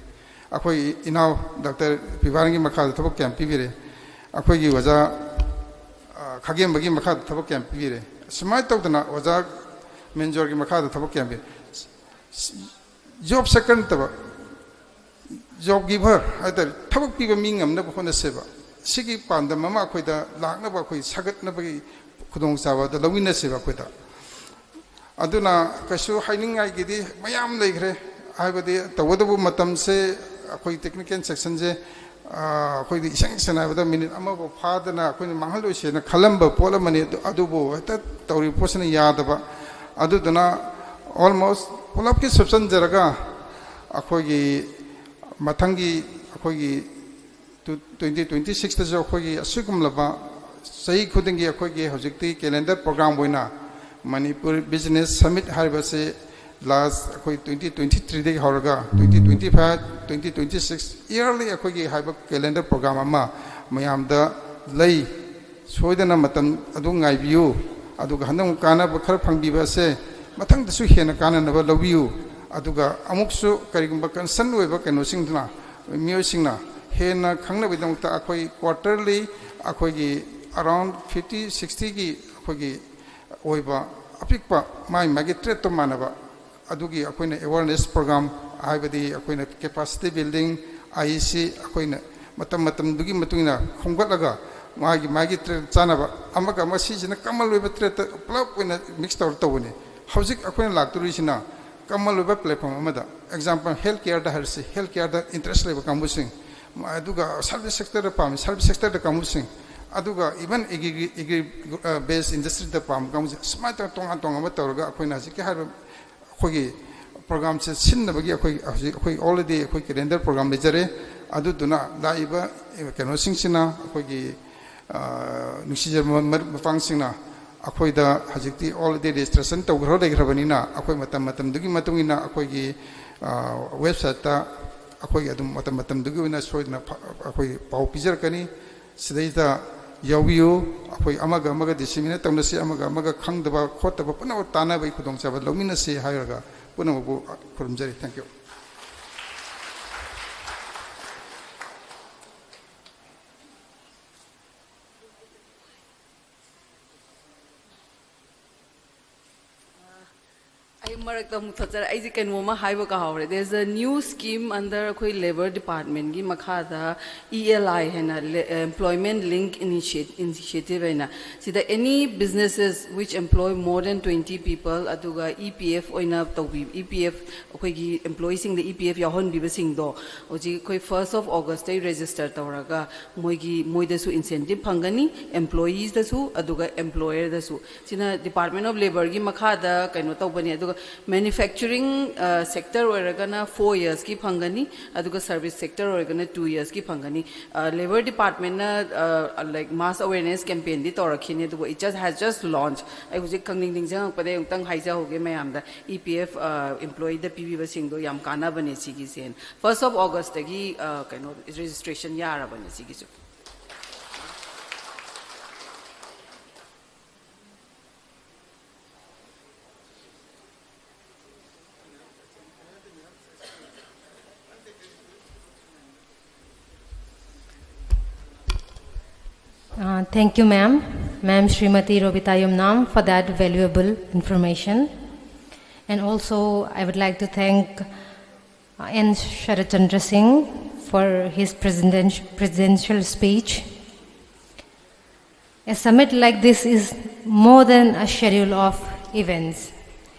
ꯑꯩꯈꯣꯏ ꯏꯅꯥꯎ ꯗꯥꯛꯇꯔ ꯄꯤꯕꯥꯔꯟꯒꯤ ꯃꯈꯥꯗ ꯊꯕꯛ ꯀꯌꯥꯝ ꯄꯤꯕꯤꯔꯦ? ꯑꯩꯈꯣꯏꯒꯤ ꯑꯣꯖꯥ, ꯑ, ꯈꯥꯒꯦꯝꯕꯒꯤ ꯃꯈꯥꯗ ꯊꯕꯛ ꯀꯌꯥꯝ ꯄꯤꯕꯤꯔꯦ? ꯁꯨꯃꯥꯏꯅ ꯇꯧꯗꯅ ꯑꯣꯖꯥ ꯃꯦꯟꯖꯣꯔꯒꯤ ꯃꯈꯥꯗ ꯊꯕꯛ ꯀꯌꯥꯝ ꯄꯤꯔꯦ? ꯖꯣꯕ ꯁꯦꯀꯔ ꯅꯠꯇꯕ, ꯖꯣꯕ ꯒꯤꯚꯔ ꯍꯥꯏꯇꯥꯔꯦ, ꯊꯕꯛ ꯄꯤꯕ ꯃꯤ ꯉꯝꯅꯕ ꯍꯣꯠꯅꯁꯦꯕ꯫ ꯁꯤꯒꯤ ꯄꯥꯟꯗꯝ ꯑꯃ ꯑꯩꯈꯣꯏꯗ ꯂꯥꯛꯅꯕ, ꯑꯩꯈꯣꯏ ꯁꯥꯒꯠꯅꯕꯒꯤ ꯈꯨꯗꯣꯡꯆꯥꯕ ꯑꯗꯨ ꯂꯧꯃꯤꯟꯅꯁꯦꯕ ꯑꯩꯈꯣꯏꯗ꯫ ꯑꯗꯨꯅ ꯀꯩꯁꯨ ꯍꯥꯏꯅꯤꯡꯉꯥꯏꯒꯤꯗꯤ ꯃꯌꯥꯝ ꯂꯩꯈ꯭ꯔꯦ, ꯍꯥꯏꯕꯗꯤ ꯇꯧꯒꯗꯕ ꯃꯇꯝꯁꯦ ꯑꯩꯈꯣꯏ ꯇꯦꯛꯅꯤꯀꯦꯜ ꯁꯦꯛꯁꯟꯁꯦ, ꯑ, ꯑꯩꯈꯣꯏꯗꯤ ꯏꯁꯦꯡ ꯁꯦꯡꯅ ꯍꯥꯏꯕꯗ ꯃꯤꯅꯤꯠ ꯑꯃꯐꯥꯎ ꯐꯥꯗꯅ ꯑꯩꯈꯣꯏꯅ ꯃꯥꯡꯍꯜꯂꯣꯏꯁꯦꯅ ꯈꯜꯂꯝꯕ ꯄꯣꯠ ꯑꯃꯅꯤ꯫ ꯑꯗꯨ-, ꯑꯗꯨꯕꯨ ꯍꯦꯛꯇ ꯇꯧꯔꯤꯕ ꯄꯣꯠꯁꯤꯅ ꯌꯥꯗꯕ꯫ ꯑꯗꯨꯗꯨꯅ almost ꯄꯨꯂꯞꯀꯤ ꯁꯨꯞꯆꯟꯖꯔꯒ ꯑꯩꯈꯣꯏꯒꯤ ꯃꯊꯪꯒꯤ ꯑꯩꯈꯣꯏꯒꯤ ꯇ꯭ꯋꯦꯟꯇꯤ ꯇ꯭ꯋꯦꯟꯇꯤ ꯁꯤꯛꯁꯇꯁꯨ ꯑꯩꯈꯣꯏꯒꯤ ꯑꯁꯤꯒꯨꯝꯂꯕ ꯆꯍꯤ ꯈꯨꯗꯤꯡꯒꯤ ꯑꯩꯈꯣꯏꯒꯤ ꯍꯧꯖꯤꯛꯇꯤ calendar program ꯑꯣꯏꯅ ꯃꯅꯤꯄꯨꯔ ꯕꯤꯖꯤꯅꯦꯁ ꯁꯃꯤꯠ ꯍꯥꯏꯔꯤꯕꯁꯤ ꯂꯥꯁ ꯑꯩꯈꯣꯏ ꯇ꯭ꯋꯦꯟꯇꯤ ꯇ꯭ꯋꯦꯟꯇꯤ ꯊ꯭ꯔꯤꯗꯒꯤ ꯍꯧꯔꯒ twenty twenty five twenty twenty six yearly ꯑꯩꯈꯣꯏꯒꯤ ꯍꯥꯏꯕ calendar program ꯑꯃ ꯃꯌꯥꯝꯗ ꯂꯩ꯫ ꯁꯣꯏꯗꯅ ꯃꯇꯝ ꯑꯗꯨ ꯉꯥꯏꯕꯤꯌꯨ꯫ ꯑꯗꯨꯒ ꯍꯟꯗꯛ ꯀꯥꯟꯅꯕ ꯈꯔ ꯐꯪꯕꯤꯕ ꯑꯁꯦ ꯃꯊꯪꯗꯁꯨ ꯍꯦꯟꯅ ꯀꯥꯟꯅꯅꯕ ꯂꯧꯕꯤꯌꯨ꯫ ꯑꯗꯨꯒ ꯑꯃꯨꯛꯁꯨ ꯀꯔꯤꯒꯨꯝꯕ ꯀꯟꯁꯔꯟ ꯑꯣꯏꯕ ꯀꯩꯅꯣꯁꯤꯡꯗꯨꯅ, ꯃꯤꯑꯣꯏꯁꯤꯡꯅ ꯍꯦꯟꯅ ꯈꯪꯅꯕꯒꯤꯗꯃꯛꯇ ꯑꯩꯈꯣꯏ ꯀ꯭ꯋꯥꯇꯔꯂꯤ ꯑꯩꯈꯣꯏꯒꯤ ꯑꯔꯥꯎꯟ ꯐꯤꯐꯇꯤ ꯁꯤꯛꯁꯇꯤꯒꯤ ꯑꯩꯈꯣꯏꯒꯤ ꯑꯣꯏꯕ ꯑꯄꯤꯛꯄ ꯃꯥꯒꯤ ꯃꯥꯒꯤ ꯇ꯭ꯔꯦꯠꯇꯣ ꯃꯥꯟꯅꯕ ꯑꯗꯨꯒꯤ ꯑꯩꯈꯣꯏꯅ ꯑꯦꯋꯥꯔꯅꯦꯁ ꯄ꯭ꯔꯣꯒ꯭ꯔꯥꯝ, ꯍꯥꯏꯕꯗꯤ ꯑꯩꯈꯣꯏꯅ ꯀꯦꯄꯥꯁꯤꯇꯤ ꯕꯤꯜꯗꯤꯡ, ꯑꯥꯏ ꯏ ꯁꯤ ꯑꯩꯈꯣꯏꯅ ꯃꯇꯝ ꯃꯇꯝꯗꯨꯒꯤ ꯃꯇꯨꯡ ꯏꯟꯅ ꯈꯣꯝꯒꯠꯂꯒ ꯃꯥꯒꯤ ꯃꯥꯒꯤ ꯇ꯭ꯔꯦꯠ ꯆꯥꯅꯕ ꯑꯃꯒ ꯑꯃ ꯁꯤꯁꯤꯅ ꯀꯃꯟ ꯑꯣꯏꯕ ꯇ꯭ꯔꯦꯠꯇ ꯄꯨꯂꯞ ꯑꯣꯏꯅ ꯃꯤꯛꯁ ꯇꯧꯔ ꯇꯧꯕꯅꯤ꯫ ꯍꯧꯖꯤꯛ ꯑꯩꯈꯣꯏꯅ ꯂꯥꯛꯇꯣꯔꯤꯁꯤꯅ ꯀꯃꯟ ꯑꯣꯏꯕ ꯄ꯭ꯂꯦꯠꯐꯣꯝ ꯑꯃꯗ, ꯑꯦꯛꯖꯥꯝꯄꯜ ꯍꯦꯜꯊ ꯀꯦꯌꯔꯗ ꯍꯥꯏꯔꯁꯤ, ꯍꯦꯜꯊ ꯀꯦꯌꯔꯗ ꯏꯟꯇꯔꯦꯁ ꯂꯩꯕ ꯀꯥꯡꯕꯨꯁꯤꯡ, ꯑꯗꯨꯒ ꯁꯥꯔꯚꯤꯁ ꯁꯦꯛꯇꯔꯗ ꯄꯥꯝꯃꯤ ꯁꯥꯔꯚꯤꯁ ꯁꯦꯛꯇꯔꯗ ꯀꯥꯡꯕꯨꯁꯤꯡ, ꯑꯗꯨꯒ ꯏꯚꯟ ꯑꯦꯒ꯭ꯔꯤ ꯑꯦꯒ꯭ꯔꯤ ꯕꯦꯁ ꯏꯟꯗꯁꯇ꯭ꯔꯤꯗ ꯄꯥꯝꯕ ꯀꯥꯡꯕꯨꯁꯤꯡ, ꯁꯨꯃꯥꯏꯅ ꯇꯧꯔꯒ ꯇꯣꯉꯥꯟ ꯇꯣꯉꯥꯟꯕ ꯇꯧꯔꯒ ꯑꯩꯈꯣꯏꯅ ꯍꯧꯖꯤꯛꯀꯤ ꯍꯥꯏꯔꯤꯕ ꯑꯩꯈꯣꯏꯒꯤ ꯄ꯭ꯔꯣꯒ꯭ꯔꯥꯝꯁꯦ ꯁꯤꯟꯅꯕꯒꯤ ꯑꯩꯈꯣꯏ ꯍꯧꯖꯤꯛ ꯑꯩꯈꯣꯏ already ꯑꯩꯈꯣꯏ ꯀꯦꯂꯦꯟꯗꯔ ꯄ꯭ꯔꯣꯒ꯭ꯔꯥꯝ ꯂꯩꯖꯔꯦ꯫ ꯑꯗꯨꯗꯨꯅ ꯂꯥꯛꯏꯕ ꯀꯩꯅꯣꯁꯤꯡꯁꯤꯅ ꯑꯩꯈꯣꯏꯒꯤ, ꯑ, ꯅꯨꯡꯁꯤꯖꯔꯕ ꯃꯔꯨꯞ ꯃꯄꯥꯡꯁꯤꯡꯅ ꯑꯩꯈꯣꯏꯗ ꯍꯧꯖꯤꯛꯇꯤ already ꯔꯦꯖꯤꯁꯇ꯭ꯔꯦꯁꯟ ꯇꯧꯈ꯭ꯔ ꯂꯩꯈ꯭ꯔꯕꯅꯤꯅ ꯑꯩꯈꯣꯏ ꯃꯇꯝ ꯃꯇꯝꯗꯨꯒꯤ ꯃꯇꯨꯡ ꯏꯟꯅ ꯑꯩꯈꯣꯏꯒꯤ, ꯑ, ꯋꯦꯕꯁꯥꯏꯠꯇ ꯑꯩꯈꯣꯏꯒꯤ ꯑꯗꯨꯝ ꯃꯇꯝ ꯃꯇꯝꯗꯨꯒꯤ ꯑꯣꯏꯅ ꯁꯣꯏꯗꯅ ꯐ-, ꯑꯩꯈꯣꯏ ꯄꯥꯎ ꯄꯤꯖꯔꯛꯀꯅꯤ꯫ ꯁꯤꯗꯩꯗ ꯌꯥꯎꯕꯤꯌꯨ꯫ ꯑꯩꯈꯣꯏ ꯑꯃꯒ ꯑꯃꯒ ꯗꯤꯁꯤꯃꯤꯅꯦꯠ ꯇꯧꯅꯁꯤ, ꯑꯃꯒ ꯑꯃꯒ ꯈꯪꯗꯕ ꯈꯣꯠꯇꯕ ꯄꯨꯝꯅꯃꯛ ꯇꯥꯟꯅꯕꯒꯤ ꯈꯨꯗꯣꯡꯆꯥꯕ ꯂꯧꯃꯤꯟꯅꯁꯤ ꯍꯥꯏꯔꯒ ꯄꯨꯝꯅꯃꯛꯄꯨ ꯈꯨꯔꯨꯝꯖꯔꯤ꯫ Thank you꯫ ꯑꯩ ꯃꯔꯛꯇ ꯑꯃꯨꯛ ꯊꯠꯆꯔꯦ꯫ ꯑꯩꯁꯦ ꯀꯩꯅꯣꯝꯃ ꯍꯥꯏꯕ ꯀꯥꯎꯍꯧꯔꯦ꯫ There's a new scheme under ꯑꯩꯈꯣꯏ ꯂꯦꯕꯔ ꯗꯤꯄꯥꯔꯠꯃꯦꯟꯒꯤ ꯃꯈꯥꯗ, E L I ꯍꯥꯏꯅ, Employment Link Initiative ꯍꯥꯏꯅ, ꯁꯤꯗ any businesses which employ more than twenty people, ꯑꯗꯨꯒ E P F ꯑꯣꯏꯅ ꯇꯧꯕꯤ, E P F, ꯑꯩꯈꯣꯏꯒꯤ employeeꯁꯤꯡꯗ E P F ꯌꯥꯎꯍꯟꯕꯤꯕꯁꯤꯡꯗꯣ, ꯍꯧꯖꯤꯛ ꯑꯩꯈꯣꯏ first of Augustꯇꯩ register ꯇꯧꯔꯒ ꯃꯣꯏꯒꯤ, ꯃꯣꯏꯗꯁꯨ incentive ꯐꯪꯒꯅꯤ, employeesꯗꯁꯨ ꯑꯗꯨꯒ employerꯗꯁꯨ꯫ ꯁꯤꯅ Department of Labourꯒꯤ ꯃꯈꯥꯗ ꯀꯩꯅꯣ ꯇꯧꯕꯅꯤ꯫ ꯑꯗꯨꯒ manufacturing sector ꯑꯣꯏꯔꯒꯅ four yearsꯀꯤ ꯐꯪꯒꯅꯤ, ꯑꯗꯨꯒ service sector ꯑꯣꯏꯔꯒꯅ two yearsꯀꯤ ꯐꯪꯒꯅꯤ꯫ Labour departmentꯅ, like, mass awareness campaignꯗꯤ ꯇꯧꯔꯛꯈꯤꯅꯤ, ꯑꯗꯨꯕꯨ it just has just launched꯫ ꯑꯩ ꯍꯧꯖꯤꯛ ꯈꯪꯅꯤꯡ ꯅꯤꯡꯁꯤꯡꯉꯛꯄꯗ ꯑꯃꯨꯛꯇꯪ ꯍꯥꯏꯖꯍꯧꯒꯦ ꯃꯌꯥꯝꯗ, E P F employeeꯗ ꯄꯤꯕꯤꯕꯁꯤꯡꯗꯣ ꯌꯥꯝ ꯀꯥꯟꯅꯕꯅꯦ ꯁꯤꯒꯤꯁꯦ꯫ First of Augustꯇꯒꯤ ꯀꯩꯅꯣ registration ꯌꯥꯔꯕꯅꯦ ꯁꯤꯒꯤꯁꯨ꯫ Uh, thank you, ma'am. Ma'am Srimati Robita Yumnam for that valuable information. And also, I would like to thank uh, N Sharachandra Singh for his presidential speech. A summit like this is more than a schedule of events.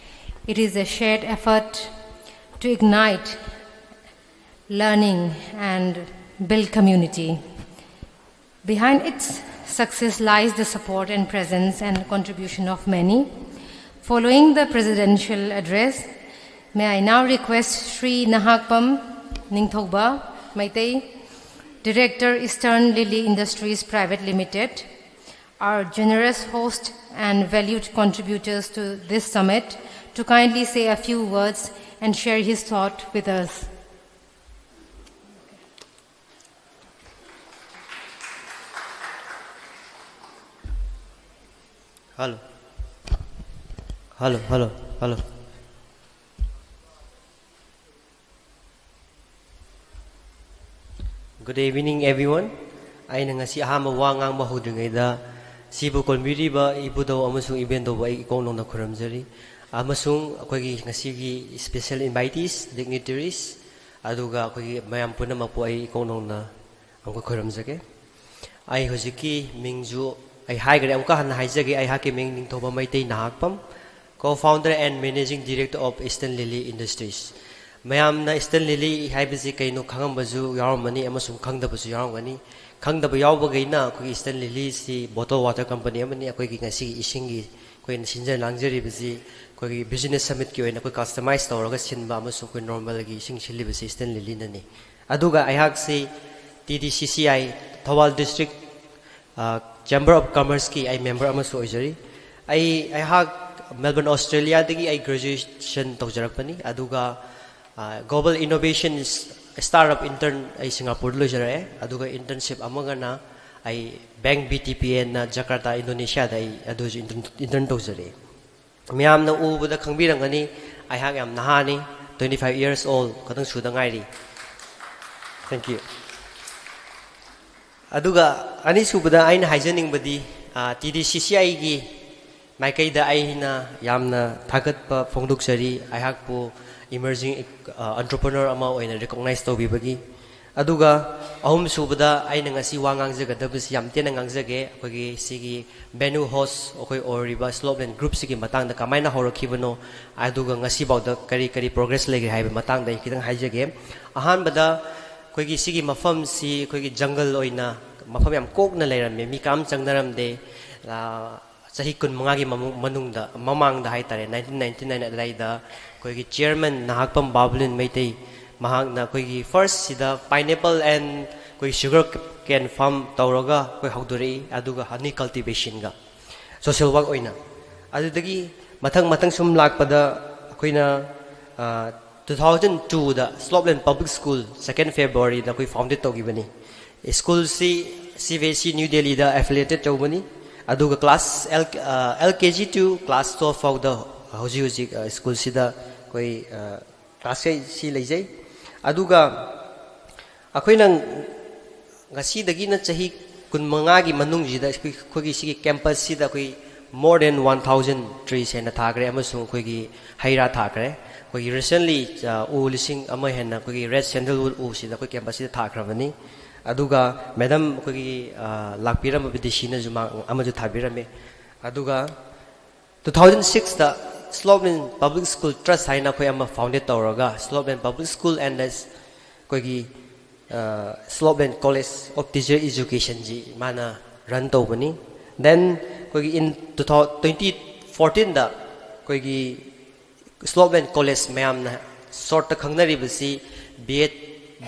It is a shared effort to ignite learning and build community. Behind its success lies the support and presence and contribution of many. Following the presidential address, may I now request Shri Nahakpam Ningthouba Meitei, Director, Eastern Lily Industries Private Limited, our generous host and valued contributors to this summit, to kindly say a few words and share his thought with us. Hello. Hello, hello, hello. Good evening, everyone. ꯑꯩꯅ ꯉꯁꯤ ꯑꯍꯥꯟꯕ ꯋꯥ ꯉꯥꯡꯕ ꯍꯧꯗ꯭ꯔꯤꯉꯩꯗ ꯁꯤꯕꯨ ꯀꯣꯟꯕꯤꯔꯤꯕ ꯏꯕꯨꯙꯧ ꯑꯃꯁꯨꯡ ꯏꯕꯦꯟꯗꯧꯕ ꯑꯩ ꯏꯀꯣꯛ ꯅꯧꯅ ꯈꯨꯔꯨꯝꯖꯔꯤ꯫ ꯑꯃꯁꯨꯡ ꯑꯩꯈꯣꯏꯒꯤ ꯉꯁꯤꯒꯤ special invitees, dignitaries, ꯑꯗꯨꯒ ꯑꯩꯈꯣꯏꯒꯤ ꯃꯌꯥꯝ ꯄꯨꯝꯅꯃꯛꯄꯨ ꯑꯩ ꯏꯀꯣꯛ ꯅꯧꯅ ꯑꯃꯨꯛꯀ ꯈꯣꯏꯔꯝꯖꯒꯦ꯫ ꯑꯩ ꯍꯧꯖꯤꯛꯀꯤ ꯃꯤꯡꯁꯨ ꯑꯩ ꯍꯥꯏꯈ꯭ꯔꯦ, ꯑꯃꯨꯛꯀ ꯍꯟꯅ ꯍꯥꯏꯖꯒꯦ, ꯑꯩꯍꯥꯛꯀꯤ ꯃꯤꯡ ꯅꯤꯡꯊꯧꯕ Meitei Nahakpam, co-founder and managing director of Eastern Lily Industries꯫ ꯃꯌꯥꯝꯅ Eastern Lily ꯍꯥꯏꯕꯁꯤ ꯀꯩꯅꯣ ꯈꯪꯉꯝꯕꯁꯨ ꯌꯥꯎꯔꯝꯃꯅꯤ ꯑꯃꯁꯨꯡ ꯈꯪꯗꯕꯁꯨ ꯌꯥꯎꯔꯝꯒꯅꯤ꯫ ꯈꯪꯗꯕ ꯌꯥꯎꯕꯈꯩꯅ ꯑꯩꯈꯣꯏꯒꯤ Eastern Lily ꯁꯤ bottle water company ꯑꯃꯅꯤ꯫ ꯑꯩꯈꯣꯏꯒꯤ ꯉꯁꯤꯒꯤ ꯏꯁꯤꯡꯒꯤ ꯑꯩꯈꯣꯏꯅ ꯁꯤꯟꯖ ꯂꯥꯡꯖꯔꯤꯕꯁꯤ ꯑꯩꯈꯣꯏꯒꯤ business summit ꯀꯤ ꯑꯣꯏꯅ ꯑꯩꯈꯣꯏ customize ꯇꯧꯔꯒ ꯁꯤꯟꯕ ꯑꯃꯁꯨꯡ ꯑꯩꯈꯣꯏ normal ꯒꯤ ꯏꯁꯤꯡ ꯁꯤꯜꯂꯤꯕꯁꯤ Eastern Lily ꯅꯅꯤ꯫ ꯑꯗꯨꯒ ꯑꯩꯍꯥꯛꯁꯤ T D C C I Thoubal district, ꯑ, Chamber of Commerce ꯀꯤ ꯑꯩ member ꯑꯃꯁꯨ ꯑꯣꯏꯖꯔꯤ꯫ ꯑꯩ, ꯑꯩꯍꯥꯛ Melbourne, Australia ꯗꯒꯤ ꯑꯩ graduation ꯇꯧꯖꯔꯛꯄꯅꯤ꯫ ꯑꯗꯨꯒ, ꯑ, Global Innovation Startup intern ꯑꯩ ꯁꯤꯡꯒꯥꯄꯨꯔꯗ ꯂꯣꯏꯖꯔꯛꯑꯦ꯫ ꯑꯗꯨꯒ internship ꯑꯃꯒꯅ ꯑꯩ Bank B T P N ꯅ Jakarta, Indonesia ꯗ ꯑꯩ ꯑꯗꯨꯁꯨ intern, intern ꯇꯧꯖꯔꯛꯑꯦ꯫ ꯃꯌꯥꯝꯅ ꯎꯕꯗ ꯈꯪꯕꯤꯔꯝꯒꯅꯤ, ꯑꯩꯍꯥꯛ ꯌꯥꯝ ꯅꯍꯥꯅꯤ, twenty five years old ꯈꯛꯇꯪ ꯁꯨꯗ ꯉꯥꯏꯔꯤ꯫ Thank you꯫ ꯑꯗꯨꯒ ꯑꯅꯤꯁꯨꯕꯗ ꯑꯩꯅ ꯍꯥꯏꯖꯅꯤꯡꯕꯗꯤ, ꯑ, T D C C I ꯒꯤ ꯃꯥꯏꯀꯩꯗ ꯑꯩꯅ ꯌꯥꯝꯅ ꯊꯥꯒꯠꯄ ꯐꯣꯡꯗꯣꯛꯆꯔꯤ, ꯑꯩꯍꯥꯛꯄꯨ emerging, ꯑ, entrepreneur ꯑꯃ ꯑꯣꯏꯅ recognize ꯇꯧꯕꯤꯕꯒꯤ꯫ ꯑꯗꯨꯒ ꯑꯍꯨꯝꯁꯨꯕꯗ ꯑꯩꯅ ꯉꯁꯤ ꯋꯥ ꯉꯥꯡꯖꯒꯗꯕꯁꯤ ꯌꯥꯝ ꯇꯦꯟꯅ ꯉꯥꯡꯖꯒꯦ꯫ ꯑꯩꯈꯣꯏꯒꯤ ꯁꯤꯒꯤ venue host ꯑꯩꯈꯣꯏ ꯑꯣꯏꯔꯤꯕ Slopeland Group ꯁꯤꯒꯤ ꯃꯇꯥꯡꯗ ꯀꯃꯥꯏꯅ ꯍꯧꯔꯛꯈꯤꯕꯅꯣ, ꯑꯗꯨꯒ ꯉꯁꯤꯐꯥꯎꯗ ꯀꯔꯤ ꯀꯔꯤ progress ꯂꯩꯈ꯭ꯔꯦ ꯍꯥꯏꯕ ꯃꯇꯥꯡꯗ ꯑꯩ ꯈꯤꯇꯪ ꯍꯥꯏꯖꯒꯦ꯫ ꯑꯍꯥꯟꯕꯗ ꯑꯩꯈꯣꯏꯒꯤ ꯁꯤꯒꯤ ꯃꯐꯝꯁꯤ ꯑꯩꯈꯣꯏꯒꯤ jungle ꯑꯣꯏꯅ ꯃꯐꯝ ꯌꯥꯝ ꯀꯣꯛꯅ ꯂꯩꯔꯝꯃꯦ, ꯃꯤ ꯀꯅꯥꯝ ꯆꯪꯅꯔꯝꯗꯦ꯫ ꯑꯥ, ꯆꯍꯤ ꯀꯨꯟꯃꯉꯥꯒꯤ ꯃꯃꯨ-, ꯃꯅꯨꯡꯗ, ꯃꯃꯥꯡꯗ ꯍꯥꯏꯇꯥꯔꯦ, nineteen ninety nine ꯑꯗꯨꯋꯥꯏꯗ ꯑꯩꯈꯣꯏꯒꯤ chairman ꯅꯍꯥꯛꯄꯝ ꯕꯥꯕꯨꯂꯤꯟ ꯃꯩꯇꯩ, ꯃꯍꯥꯛꯅ ꯑꯩꯈꯣꯏꯒꯤ first ꯁꯤꯗ pineapple and ꯑꯩꯈꯣꯏ sugar cane farm ꯇꯧꯔꯒ ꯑꯩꯈꯣꯏ ꯍꯧꯗꯣꯔꯛꯏ, ꯑꯗꯨꯒ honey cultivation ꯒ social work ꯑꯣꯏꯅ꯫ ꯑꯗꯨꯗꯒꯤ ꯃꯊꯪ ꯃꯊꯪ ꯁꯨꯝ ꯂꯥꯛꯄꯗ ꯑꯩꯈꯣꯏꯅ, ꯑ, two thousand two ꯗ Slopeland Public School second February ꯗ ꯑꯩꯈꯣꯏ founded ꯇꯧꯈꯤꯕꯅꯤ꯫ School ꯁꯤ C B S E New Delhi ꯗ affiliated ꯇꯧꯕꯅꯤ꯫ ꯑꯗꯨꯒ class L, ꯑ, L K G to class twelve ꯐꯥꯎꯗ ꯍꯧꯖꯤꯛ ꯍꯧꯖꯤꯛ, ꯑ, school ꯁꯤꯗ ꯑꯩꯈꯣꯏ, ꯑ, class ꯁꯤ ꯂꯩꯖꯩ꯫ ꯑꯗꯨꯒ ꯑꯩꯈꯣꯏꯅ ꯉꯁꯤꯗꯒꯤꯅ ꯆꯍꯤ ꯀꯨꯟꯃꯉꯥꯒꯤ ꯃꯅꯨꯡꯁꯤꯗ ꯑꯩꯈꯣꯏ, ꯑꯩꯈꯣꯏꯒꯤ ꯁꯤꯒꯤ campus ꯁꯤꯗ ꯑꯩꯈꯣꯏ More than one thousand trees ꯍꯦꯟꯅ ꯊꯥꯈ꯭ꯔꯦ ꯑꯃꯁꯨꯡ ꯑꯩꯈꯣꯏꯒꯤ ꯍꯩ ꯔꯥ ꯊꯥꯈ꯭ꯔꯦ꯫ ꯑꯩꯈꯣꯏꯒꯤ recently, ꯑ, ꯎ ꯂꯤꯁꯤꯡ ꯑꯃ ꯍꯦꯟꯅ ꯑꯩꯈꯣꯏꯒꯤ red sandalwood ꯎꯁꯤꯗ ꯑꯩꯈꯣꯏ campus ꯁꯤꯗ ꯊꯥꯈ꯭ꯔꯕꯅꯤ꯫ ꯑꯗꯨꯒ madam ꯑꯩꯈꯣꯏꯒꯤ, ꯑ, ꯂꯥꯛꯄꯤꯔꯝꯕ D C ꯅꯁꯨ ꯃꯥ ꯑꯃꯁꯨ ꯊꯥꯕꯤꯔꯝꯃꯤ꯫ ꯑꯗꯨꯒ two thousand six ꯇ Slopeland Public School Trust ꯍꯥꯏꯅ ꯑꯩꯈꯣꯏ ꯑꯃ founded ꯇꯧꯔꯒ Slopeland Public School and ꯑꯩꯈꯣꯏꯒꯤ, ꯑ, Slopeland College of Teacher Education ꯁꯤ ꯃꯥꯅ run ꯇꯧꯕꯅꯤ꯫ Then ꯑꯩꯈꯣꯏꯒꯤ in two thousand, twenty fourteen ꯗ ꯑꯩꯈꯣꯏꯒꯤ Slopeland College ꯃꯌꯥꯝꯅ short ꯇ ꯈꯪꯅꯔꯤꯕꯁꯤ B Ed,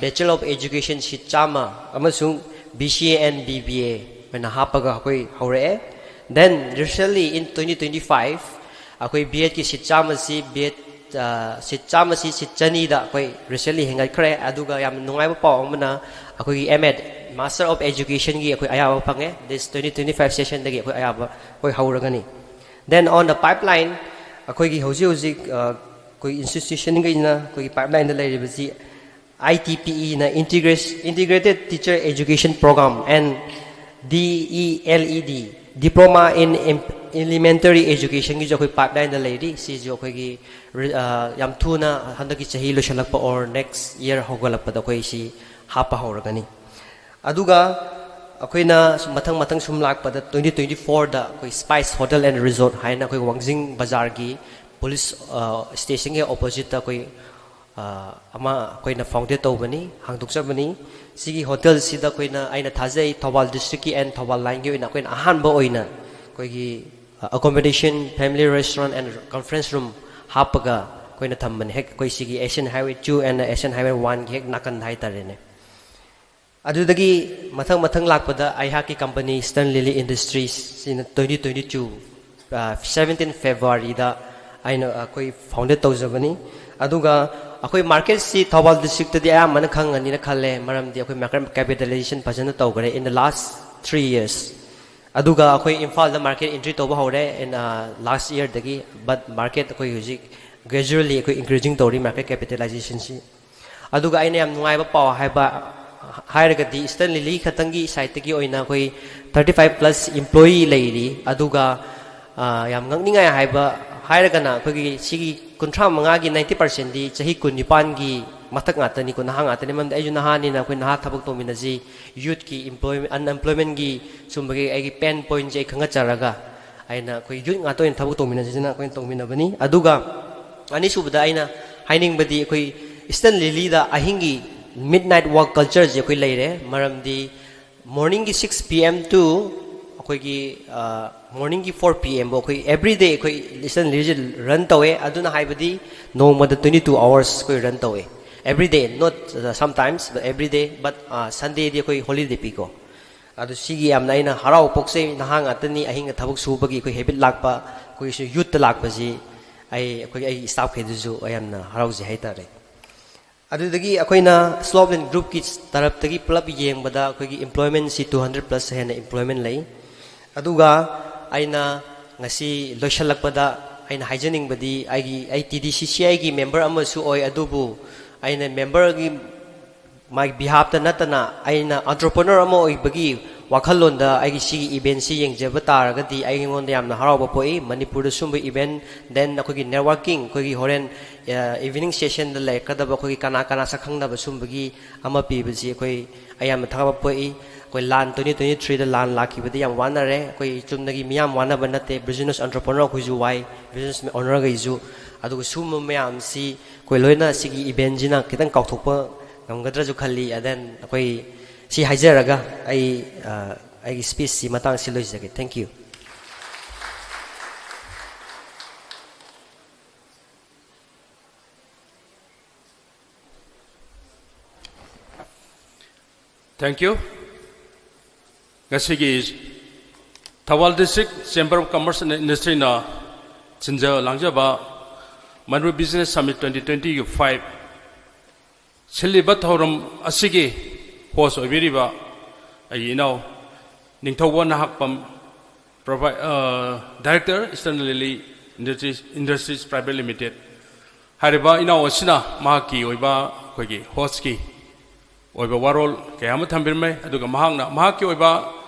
Bachelor of Education seat ꯆꯥꯝꯃ ꯑꯃꯁꯨꯡ B C A and B B A ꯑꯣꯏꯅ ꯍꯥꯞꯄꯒ ꯑꯩꯈꯣꯏ ꯍꯧꯔꯛꯑꯦ꯫ Then recently in twenty twenty-five ꯑꯩꯈꯣꯏ B Ed ꯀꯤ seat ꯆꯥꯝꯃꯁꯤ, B Ed, ꯑ, seat ꯆꯥꯝꯃꯁꯤ seat ꯆꯅꯤꯗ ꯑꯩꯈꯣꯏ recently ꯍꯦꯟꯒꯠꯈ꯭ꯔꯦ꯫ ꯑꯗꯨꯒ ꯌꯥꯝ ꯅꯨꯡꯉꯥꯏꯕ ꯄꯥꯎ ꯑꯃꯅ ꯑꯩꯈꯣꯏꯒꯤ M Ed, Master of Education ꯒꯤ ꯑꯩꯈꯣꯏ ꯑꯌꯥꯕ ꯐꯪꯉꯦ꯫ This twenty twenty-five session ꯗꯒꯤ ꯑꯩꯈꯣꯏ ꯑꯌꯥꯕ ꯑꯩꯈꯣꯏ ꯍꯧꯔꯒꯅꯤ꯫ Then on the pipeline, ꯑꯩꯈꯣꯏꯒꯤ ꯍꯧꯖꯤꯛ ꯍꯧꯖꯤꯛ, ꯑ, ꯑꯩꯈꯣꯏ institution ꯈꯩꯅ ꯑꯩꯈꯣꯏꯒꯤ pipeline ꯗ ꯂꯩꯔꯤꯕꯁꯤ I T P E ꯅ Integration, Integrated Teacher Education Program and D E L E D, Diploma in Im-, Elementary Education ꯒꯤꯁꯨ ꯑꯩꯈꯣꯏ pipeline ꯗ ꯂꯩꯔꯤ꯫ ꯁꯤꯁꯨ ꯑꯩꯈꯣꯏꯒꯤ ꯔꯤ-, ꯑ, ꯌꯥꯝ ꯊꯨꯅ ꯍꯟꯗꯛꯀꯤ ꯆꯍꯤ ꯂꯣꯏꯁꯤꯜꯂꯛꯄ or next year ꯍꯧꯒꯠꯂꯛꯄꯗ ꯑꯩꯈꯣꯏ ꯁꯤ ꯍꯥꯞꯄ ꯍꯧꯔꯒꯅꯤ꯫ ꯑꯗꯨꯒ ꯑꯩꯈꯣꯏꯅ ꯁꯨꯝ ꯃꯊꯪ ꯃꯊꯪ ꯁꯨꯝ ꯂꯥꯛꯄꯗ twenty twenty-four ꯗ ꯑꯩꯈꯣꯏ Spice Hotel and Resort ꯍꯥꯏꯅ ꯑꯩꯈꯣꯏ ꯋꯥꯡꯖꯤꯡ ꯕꯖꯥꯔꯒꯤ police, ꯑ, station ꯒꯤ opposite ꯇ ꯑꯩꯈꯣꯏ, ꯑ, ꯑꯃ ꯑꯩꯈꯣꯏꯅ founded ꯇꯧꯕꯅꯤ, ꯍꯥꯡꯗꯣꯛꯆꯕꯅꯤ꯫ ꯁꯤꯒꯤ hotel ꯁꯤꯗ ꯑꯩꯈꯣꯏꯅ, ꯑꯩꯅ ꯊꯥꯖꯩ, ꯊꯧꯕꯥꯜ district ꯀꯤ and ꯊꯧꯕꯥꯜ line ꯒꯤ ꯑꯣꯏꯅ ꯑꯩꯈꯣꯏꯅ ꯑꯍꯥꯟꯕ ꯑꯣꯏꯅ ꯑꯩꯈꯣꯏꯒꯤ, ꯑ, accommodation, family restaurant and conference room ꯍꯥꯞꯄꯒ ꯑꯩꯈꯣꯏꯅ ꯊꯝꯕꯅꯤ꯫ ꯍꯦꯛ ꯑꯩꯈꯣꯏ ꯁꯤꯒꯤ Asian Highway two and Asian Highway one ꯒꯤ ꯍꯦꯛ ꯅꯥꯀꯟꯗ ꯍꯥꯏꯇꯥꯔꯦꯅꯦ꯫ ꯑꯗꯨꯗꯒꯤ ꯃꯊꯪ ꯃꯊꯪ ꯂꯥꯛꯄꯗ ꯑꯩꯍꯥꯛꯀꯤ company Eastern Lily Industries ꯁꯤꯅ twenty twenty-two, ꯑ, seventeen February ꯗ ꯑꯩꯅ, ꯑꯩꯈꯣꯏ founded ꯇꯧꯖꯕꯅꯤ꯫ ꯑꯗꯨꯒ ꯑꯩꯈꯣꯏ market ꯁꯤ ꯊꯧꯕꯥꯜ district ꯇꯗꯤ ꯑꯌꯥꯝꯕꯅ ꯈꯪꯒꯅꯤꯅ ꯈꯜꯂꯦ, ꯃꯔꯝꯗꯤ ꯑꯩꯈꯣꯏ market capitalization ꯐꯖꯅ ꯇꯧꯈ꯭ꯔꯦ in the last three years꯫ ꯑꯗꯨꯒ ꯑꯩꯈꯣꯏ ꯏꯝꯐꯥꯜꯗ market entry ꯇꯧꯕ ꯍꯧꯔꯦ in, ꯑ, last year ꯗꯒꯤ, but market ꯑꯩꯈꯣꯏ ꯍꯧꯖꯤꯛ gradually ꯑꯩꯈꯣꯏ increasing ꯇꯧꯔꯤ market capitalization ꯁꯤ꯫ ꯑꯗꯨꯒ ꯑꯩꯅ ꯌꯥꯝ ꯅꯨꯡꯉꯥꯏꯕ ꯄꯥꯎ ꯍꯥꯏꯕ ꯍꯥꯏꯔꯒꯗꯤ Eastern Lily ꯈꯛꯇꯪꯒꯤ side ꯇꯒꯤ ꯑꯣꯏꯅ ꯑꯩꯈꯣꯏ thirty five plus employee ꯂꯩꯔꯤ꯫ ꯑꯗꯨꯒ ꯑꯥ, ꯌꯥꯝ ꯉꯛꯅꯤꯡꯉꯥꯏ ꯍꯥꯏꯕ ꯍꯥꯏꯔꯒꯅ, ꯑꯩꯈꯣꯏꯒꯤ ꯁꯤꯒꯤ ꯀꯨꯟꯊ꯭ꯔꯥ ꯃꯉꯥꯒꯤ ninety percentꯗꯤ ꯆꯍꯤ ꯀꯨꯟ ꯅꯤꯄꯥꯟꯒꯤ ꯃꯊꯛ ꯉꯥꯛꯇꯅꯤꯀꯣ, ꯅꯍꯥ ꯉꯥꯛꯇꯅꯤ꯫ ꯃꯔꯝꯗꯤ ꯑꯩꯁꯨ ꯅꯍꯥꯅꯤꯅ ꯑꯩꯈꯣꯏ ꯅꯍꯥ ꯊꯕꯛ ꯇꯧꯃꯤꯟꯅꯁꯤ, youthꯀꯤ employ-, unemploymentꯀꯤ ꯁꯨꯝꯕꯒꯤ ꯑꯩꯒꯤ pain pointꯁꯦ ꯑꯩ ꯈꯪꯒꯠꯆꯔꯒ, ꯑꯩꯅ ꯑꯩꯈꯣꯏ youth ꯉꯥꯛꯇ ꯑꯣꯏꯅ ꯊꯕꯛ ꯇꯧꯃꯤꯟꯅꯁꯤꯅ ꯑꯩꯈꯣꯏꯅ ꯇꯧꯃꯤꯟꯅꯕꯅꯤ꯫ ꯑꯗꯨꯒ ꯑꯅꯤꯁꯨꯕꯗ ꯑꯩꯅ ꯍꯥꯏꯅꯤꯡꯕꯗꯤ, ꯑꯩꯈꯣꯏ Eastern Lilyꯗ ꯑꯍꯤꯡꯒꯤ midnight walk cultureꯁꯦ ꯑꯩꯈꯣꯏ ꯂꯩꯔꯦ꯫ ꯃꯔꯝꯗꯤ morningꯒꯤ six P M to ꯑꯩꯈꯣꯏꯒꯤ, ꯑ, morningꯒꯤ four P M ꯐꯥꯎ ꯑꯩꯈꯣꯏ everyday ꯑꯩꯈꯣꯏ Eastern Lilyꯁꯦ run ꯇꯧꯋꯦ꯫ ꯑꯗꯨꯅ ꯍꯥꯏꯕꯗꯤ ꯅꯣꯡꯃꯗ twenty-two hours ꯑꯩꯈꯣꯏ run ꯇꯧꯋꯦ, everyday, not, uh, sometimes, but everyday, but, uh, Sundayꯗꯤ ꯑꯩꯈꯣꯏ holiday ꯄꯤꯀꯣ꯫ ꯑꯗꯨ ꯁꯤꯒꯤ ꯌꯥꯝꯅ ꯑꯩꯅ ꯍꯔꯥꯎꯕ ꯄꯣꯛꯆꯩ꯫ ꯅꯍꯥ ꯉꯥꯛꯇꯅꯤ, ꯑꯍꯤꯡꯗ ꯊꯕꯛ ꯁꯨꯕꯒꯤ ꯑꯩꯈꯣꯏ habit ꯂꯥꯛꯄ, ꯑꯩꯈꯣꯏꯒꯤꯁꯨ youthꯇ ꯂꯥꯛꯄꯁꯤ ꯑꯩ, ꯑꯩꯈꯣꯏ, ꯑꯩꯒꯤ staffꯈꯩꯗꯨꯁꯨ ꯑꯩ ꯌꯥꯝꯅ ꯍꯔꯥꯎꯖꯩ ꯍꯥꯏꯇꯥꯔꯦ꯫ ꯑꯗꯨꯗꯒꯤ ꯑꯩꯈꯣꯏꯅ Slope Lane Groupꯀꯤ ꯇꯔꯞꯇꯒꯤ ꯄꯨꯂꯞ ꯌꯦꯡꯕꯗ ꯑꯩꯈꯣꯏꯒꯤ employmentꯁꯤ two hundred plus ꯍꯦꯟꯅ employment ꯂꯩ꯫ ꯑꯗꯨꯒ ꯑꯩꯅ ꯉꯁꯤ ꯂꯣꯏꯁꯤꯜꯂꯛꯄꯗ ꯑꯩꯅ ꯍꯥꯏꯖꯅꯤꯡꯕꯗꯤ, ꯑꯩꯒꯤ, ꯑꯩ TDCCIꯒꯤ member ꯑꯃꯁꯨ ꯑꯣꯏ, ꯑꯗꯨꯕꯨ ꯑꯩꯅ memberꯒꯤ ꯃꯥꯒꯤ behalfꯇ ꯅꯠꯇꯅ ꯑꯩꯅ entrepreneur ꯑꯃ ꯑꯣꯏꯕꯒꯤ ꯋꯥꯈꯜꯂꯣꯟꯗ ꯑꯩꯒꯤ ꯁꯤꯒꯤ eventꯁꯤ ꯌꯦꯡꯖꯕ ꯇꯥꯔꯒꯗꯤ ꯑꯩꯉꯣꯟꯗ ꯌꯥꯝꯅ ꯍꯔꯥꯎꯕ ꯄꯣꯛꯏ꯫ ꯃꯅꯤꯄꯨꯔꯗ ꯁꯨꯝꯕ event, then ꯑꯩꯈꯣꯏꯒꯤ networking, ꯑꯩꯈꯣꯏꯒꯤ ꯍꯣꯔꯦꯟ, ꯑ, evening sessionꯗ ꯂꯩꯔꯛꯀꯗꯕ ꯑꯩꯈꯣꯏꯒꯤ ꯀꯅꯥ ꯀꯅꯥ ꯁꯛꯈꯪꯅꯕ ꯁꯨꯝꯕꯒꯤ ꯑꯃ ꯄꯤꯕꯁꯤ ꯑꯩꯈꯣꯏ, ꯑꯩ ꯌꯥꯝꯅ ꯊꯥꯒꯠꯄ ꯄꯣꯛꯏ꯫ ꯑꯩꯈꯣꯏ ꯂꯥꯟ twenty twenty-threeꯗ ꯂꯥꯟ ꯂꯥꯛꯈꯤꯕꯗ ꯌꯥꯝ ꯋꯥꯅꯔꯦ꯫ ꯑꯩꯈꯣꯏ ꯆꯨꯝꯅꯒꯤ ꯃꯤꯌꯥꯝ ꯋꯥꯅꯕ ꯅꯠꯇꯦ, business entrepreneur ꯑꯩꯈꯣꯏꯁꯨ ꯋꯥꯏ, business ownerꯈꯩꯁꯨ꯫ ꯑꯗꯨꯒ ꯁꯨꯝꯕ ꯃꯌꯥꯝꯁꯤ ꯑꯩꯈꯣꯏ ꯂꯣꯏꯅ ꯁꯤꯒꯤ eventꯁꯤꯅ ꯈꯤꯇꯪ ꯀꯥꯎꯊꯣꯛꯄ ꯉꯝꯒꯗ꯭ꯔꯁꯨ ꯈꯜꯂꯤ꯫ And then ꯑꯩꯈꯣꯏ ꯁꯤ ꯍꯥꯏꯖꯔꯒ ꯑꯩ, ꯑ, ꯑꯩꯒꯤ speechꯁꯤ ꯃꯇꯥꯡꯁꯤ ꯂꯣꯏꯖꯒꯦ꯫ Thank you. Thank you. ꯉꯁꯤꯒꯤ Thoubal District Chamber of Commerce and Industryꯅ ꯁꯤꯟꯖ ꯂꯥꯡꯖꯕ Manipur Business Summit twenty twenty-five ꯁꯤꯜꯂꯤꯕ ꯊꯧꯔꯝ ꯑꯁꯤꯒꯤ host ꯑꯣꯏꯕꯤꯔꯤꯕ ꯑꯩꯒꯤ ꯏꯅꯥꯎ ꯅꯤꯡꯊꯧꯕ ꯅꯍꯥꯛꯄꯝ, ꯄ꯭ꯔꯣꯚꯥꯏ-, ꯑ, Director, Eastern Lily Industries, Industries Private Limited꯫ ꯍꯥꯏꯔꯤꯕ ꯏꯅꯥꯎ ꯑꯁꯤꯅ ꯃꯍꯥꯛꯀꯤ ꯑꯣꯏꯕ ꯑꯩꯈꯣꯏꯒꯤ hostꯀꯤ ꯑꯣꯏꯕ ꯋꯥꯔꯣꯜ ꯀꯌꯥ ꯑꯃ ꯊꯝꯕꯤꯔꯝꯃꯦ꯫ ꯑꯗꯨꯒ ꯃꯍꯥꯛꯅ ꯃꯍꯥꯛꯀꯤ ꯑꯣꯏꯕ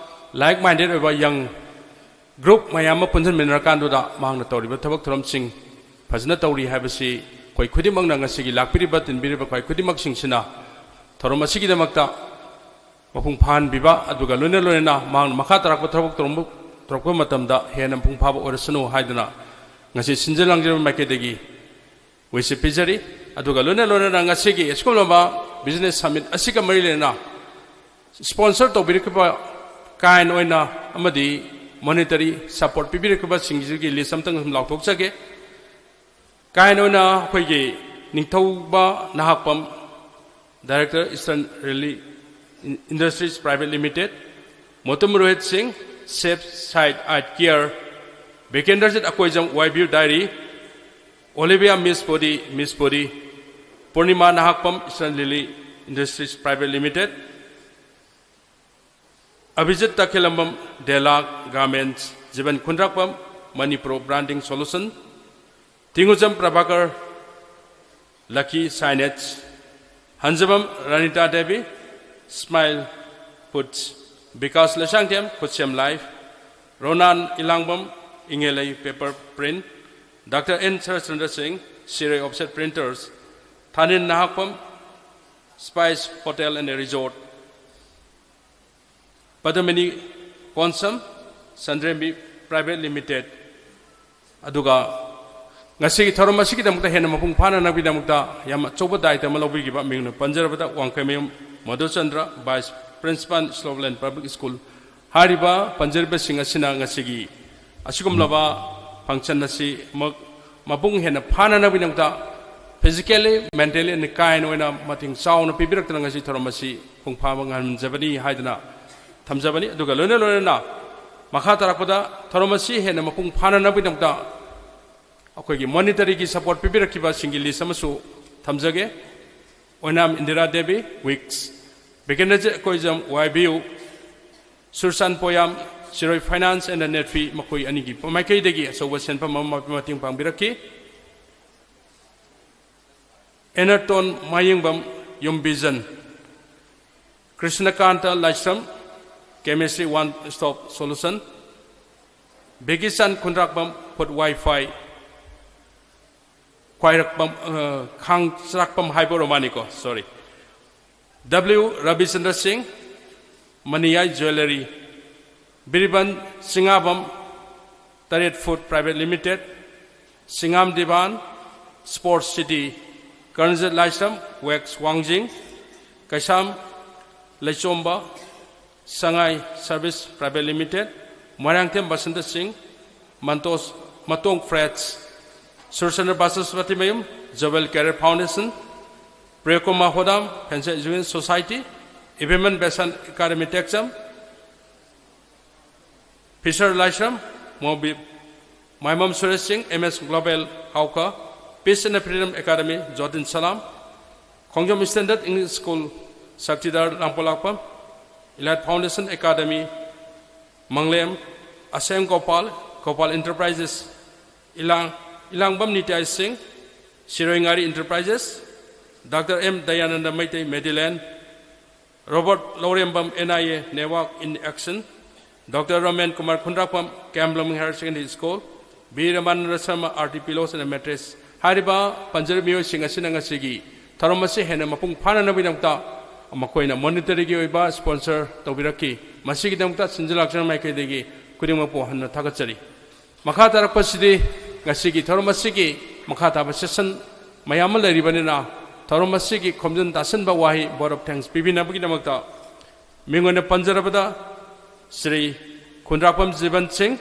like-minded ꯑꯣꯏꯕ young ꯒ꯭ꯔꯨꯞ ꯃꯌꯥꯝ ꯑꯃ ꯄꯨꯟꯁꯤꯟꯃꯤꯟꯅꯔꯀꯥꯟꯗꯨꯗ ꯃꯍꯥꯛꯅ ꯇꯧꯔꯤꯕ ꯊꯕꯛ ꯊꯧꯔꯝꯁꯤꯡ ꯐꯖꯅ ꯇꯧꯔꯤ ꯍꯥꯏꯕꯁꯤ ꯑꯩꯈꯣꯏ ꯈꯨꯗꯤꯡꯃꯛꯅ ꯉꯁꯤꯒꯤ ꯂꯥꯛꯄꯤꯔꯤꯕ, ꯇꯤꯟꯕꯤꯔꯤꯕ ꯑꯩꯈꯣꯏ ꯈꯨꯗꯤꯡꯃꯛꯁꯤꯡꯁꯤꯅ ꯊꯧꯔꯝ ꯑꯁꯤꯒꯤꯗꯃꯛꯇ ꯃꯄꯨꯡ ꯐꯥꯍꯟꯕꯤꯕ, ꯑꯗꯨꯒ ꯂꯣꯏꯅ ꯂꯣꯏꯅꯅ ꯃꯍꯥꯛꯅ ꯃꯈꯥ ꯇꯥꯔꯛꯄ ꯊꯕꯛ ꯊꯧꯔꯝ ꯇꯧꯔꯛꯄ ꯃꯇꯝꯗ ꯍꯦꯟꯅ ꯃꯄꯨꯡ ꯐꯥꯕ ꯑꯣꯏꯔꯁꯅꯨ ꯍꯥꯏꯗꯨꯅ ꯉꯁꯤ ꯁꯤꯟꯖ ꯂꯥꯡꯖꯕ ꯃꯥꯏꯀꯩꯗꯒꯤ ꯋꯤꯁ ꯄꯤꯖꯔꯤ꯫ ꯑꯗꯨꯒ ꯂꯣꯏꯅ ꯂꯣꯏꯅꯅ ꯉꯁꯤꯒꯤ ꯑꯁꯤꯒꯨꯝꯂꯕ ꯕꯤꯖꯤꯅꯦꯁ ꯁꯃꯤꯠ ꯑꯁꯤꯒ ꯃꯔꯤ ꯂꯩꯅꯅ ꯁ꯭ꯄꯣꯟꯁꯔ ꯇꯧꯕꯤꯔꯛꯈꯤꯕ ꯀꯥꯏꯟ ꯑꯣꯏꯅ ꯑꯃꯗꯤ ꯃꯣꯅꯤꯇꯔꯤ ꯁꯄꯣꯔꯠ ꯄꯤꯕꯤꯔꯛꯈꯤꯕꯁꯤꯡꯁꯤꯒꯤ ꯂꯤꯁ ꯑꯝꯇꯪ ꯁꯨꯝ ꯂꯥꯎꯊꯣꯛꯆꯒꯦ꯫ ꯀꯥꯏꯟ ꯑꯣꯏꯅ ꯑꯩꯈꯣꯏꯒꯤ ꯅꯤꯡꯊꯧꯕ Nahakpam, Director, Eastern Railway Industries Private Limited, ꯃꯣꯇꯨꯝ Rohit ꯁꯤꯡ, Safe Side Eye Care, Bikendrajit Akoijam, Y B U Dairy, Olivia miss body, Miss Body, Purnima Nahakpam, Eastern Lily Industries Private Limited, Abhijit Takhellambam, Della Garments, Jiban Khundrakpam, Manipro Branding Solution, Tingngujam Prabhakar, Lucky Signage, Hanjabam Ranita Devi, Smile Foods, Bikash Leishangthem, Khutsem life, Ronan Elangbam, Ingellei Paper Print, doctor N Saratchandra Singh, Shirui Offset Printers, ꯊꯥꯅꯤꯜ Nahakpam, Spice Hotel and Resort, ꯄꯗꯃꯤꯅꯤ Konsam, Sandrembi Private Limited, ꯑꯗꯨꯒ ꯉꯁꯤꯒꯤ ꯊꯧꯔꯝ ꯑꯁꯤꯒꯤꯗꯃꯛꯇ ꯍꯦꯟꯅ ꯃꯄꯨꯡ ꯐꯥꯅꯅꯕꯒꯤꯗꯃꯛꯇ ꯌꯥꯝ ꯑꯆꯧꯕ ꯗꯥꯏꯇ ꯑꯃ ꯂꯧꯕꯤꯈꯤꯕ ꯃꯤꯡꯅ ꯄꯟꯖꯔꯕꯗ ꯋꯥꯡꯈꯩꯃꯌꯨꯝ ꯃꯙꯨꯆꯟꯗ꯭ꯔ, Vice Principal, Sloveland Public School꯫ ꯍꯥꯏꯔꯤꯕ ꯄꯟꯖꯔꯤꯕꯁꯤꯡ ꯑꯁꯤꯅ ꯉꯁꯤꯒꯤ ꯑꯁꯤꯒꯨꯝꯂꯕ function ꯑꯁꯤ ꯃ-, ꯃꯄꯨꯡ ꯍꯦꯟꯅ ꯐꯥꯅꯅꯕꯒꯤꯗꯃꯛꯇ physically, mentally and kind ꯑꯣꯏꯅ ꯃꯇꯦꯡ ꯆꯥꯎꯅ ꯄꯤꯕꯤꯔꯛꯇꯨꯅ ꯉꯁꯤ ꯊꯧꯔꯝ ꯑꯁꯤ ꯃꯄꯨꯡ ꯐꯥꯕ ꯉꯝꯍꯟꯖꯕꯅꯤ ꯍꯥꯏꯗꯨꯅ ꯊꯝꯖꯕꯅꯤ꯫ ꯑꯗꯨꯒ ꯂꯣꯏꯅ ꯂꯣꯏꯅꯅ ꯃꯈꯥ ꯇꯥꯔꯛꯄꯗ ꯊꯧꯔꯝ ꯑꯁꯤ ꯍꯦꯟꯅ ꯃꯄꯨꯡ ꯐꯥꯅꯅꯕꯒꯤꯗꯃꯛꯇ ꯑꯩꯈꯣꯏꯒꯤ ꯃꯣꯅꯤꯇꯔꯤꯒꯤ ꯁꯄꯣꯔꯠ ꯄꯤꯕꯤꯔꯛꯈꯤꯕꯁꯤꯡꯒꯤ ꯂꯤꯁ ꯑꯃꯁꯨ ꯊꯝꯖꯒꯦ꯫ ꯑꯣꯏꯅꯥꯝ ꯏꯟꯗꯤꯔꯥ ꯗꯦꯕꯤ, ꯋꯤꯛꯁ, Bikendrajit Akoijam, Y B U, Sursan Poiyam, Shirui Finance and Net Fee, ꯃꯈꯣꯏ ꯑꯅꯤꯒꯤ ꯃꯥꯏꯀꯩꯗꯒꯤ ꯑꯆꯧꯕ ꯁꯦꯟꯐꯝ ꯑꯃ ꯃꯇꯦꯡ ꯄꯥꯡꯕꯤꯔꯛꯈꯤ꯫ ꯑꯦꯅꯔꯇꯣꯟ Mayengbam, Yum vision, Krishnakanta Laishram, Chemistry One Stop Solution, ꯕꯦꯒꯤꯆꯥꯟ ꯈꯨꯟꯗ꯭ꯔꯥꯛꯄꯝ, ꯐꯨꯠ ꯋꯥꯏꯐꯥꯏ ꯈ꯭ꯋꯥꯏꯔꯥꯛꯄꯝ, ꯑ, ꯈꯥꯡꯆꯔꯥꯛꯄꯝ ꯍꯥꯏꯕ ꯑꯣꯏꯔ ꯃꯥꯅꯤꯀꯣ, sorry. W ꯔꯕꯤꯆꯟꯗ꯭ꯔ ꯁꯤꯡ, ꯃꯅꯤꯌꯥꯏ ꯖ꯭ꯋꯦꯂꯔꯤ, ꯕꯤꯔꯤꯕꯟ Chingangbam, Taret food private limited, Singam Dewan, sports city, Karanjit Laishram, wax Wangjing, Keisham ꯂꯩꯆꯣꯝꯕ, Sangai service private limited, Moirangthem Basanta Singh, ꯃꯟꯇꯣꯁ, ꯃꯇꯣꯡ frets, Surchandra ꯕꯥꯆꯁꯄꯇꯤꯃꯌꯨꯝ, ꯖꯣꯕꯦꯜ career foundation, Premkumar Hodam, ꯐꯦꯟꯁꯦ ꯏꯖꯨꯀꯦꯁꯟ ꯁꯣꯁꯥꯏꯇꯤ, ꯏꯕꯦꯝꯍꯟ ꯕꯦꯁꯟ ꯑꯦꯀꯥꯗꯃꯤ ꯇꯦꯛꯆꯝ, ꯐꯤꯁꯔ ꯂꯥꯏꯁ꯭ꯔꯝ, ꯃꯣꯕꯤ, Maimom Suresh Singh, M S global ꯍꯥꯎꯈ, peace and freedom academy, Jotin Salam, Khongjom standard English school, Shaktidar Langpoklakpam, elite foundation academy, Manglem, Asem Gopal, Gopal enterprises, ꯏꯂꯥꯡ, Elangbam Nitai Singh, Shirui ngari enterprises, doctor M Dayananda Meitei Medilen, Robert Lourembam, N I A, Network in Action, doctor Romen Kumar Khundrakpam, K M blooming higher secondary school, B Ramananda Sharma, R T pillows and mattress ꯍꯥꯏꯔꯤꯕ ꯄꯟꯖꯔꯤꯕ ꯃꯤꯑꯣꯏꯁꯤꯡ ꯑꯁꯤꯅ ꯉꯁꯤꯒꯤ ꯊꯧꯔꯝ ꯑꯁꯤ ꯍꯦꯟꯅ ꯃꯄꯨꯡ ꯐꯥꯅꯅꯕꯒꯤꯗꯃꯛꯇ ꯃꯈꯣꯏꯅ ꯃꯣꯅꯤꯇꯔꯤꯒꯤ ꯑꯣꯏꯕ ꯁ꯭ꯄꯣꯟꯁꯔ ꯇꯧꯕꯤꯔꯛꯈꯤ꯫ ꯃꯁꯤꯒꯤꯗꯃꯛꯇ ꯁꯤꯟꯖ ꯂꯥꯛꯆꯕ ꯃꯥꯏꯀꯩꯗꯒꯤ ꯈꯨꯗꯤꯡꯃꯛꯄꯨ ꯍꯟꯅ ꯊꯥꯒꯠꯆꯔꯤ꯫ ꯃꯈꯥ ꯇꯥꯔꯛꯄꯁꯤꯗꯤ ꯉꯁꯤꯒꯤ ꯊꯧꯔꯝ ꯑꯁꯤꯒꯤ ꯃꯈꯥ ꯇꯥꯕ ꯁꯦꯁꯟ ꯃꯌꯥꯝ ꯑꯃ ꯂꯩꯔꯤꯕꯅꯤꯅ, ꯊꯧꯔꯝ ꯑꯁꯤꯒꯤ ꯈꯣꯝꯖꯤꯟ ꯇꯥꯁꯤꯟꯕ ꯋꯥꯍꯩ vote of thanks ꯄꯤꯕꯤꯅꯕꯒꯤꯗꯃꯛꯇ ꯃꯤꯡ ꯑꯣꯏꯅ ꯄꯟꯖꯔꯕꯗ ꯁ꯭ꯔꯤ ꯈꯨꯟꯗ꯭ꯔꯥꯛꯄꯝ ꯖꯤꯕꯟ ꯁꯤꯡ,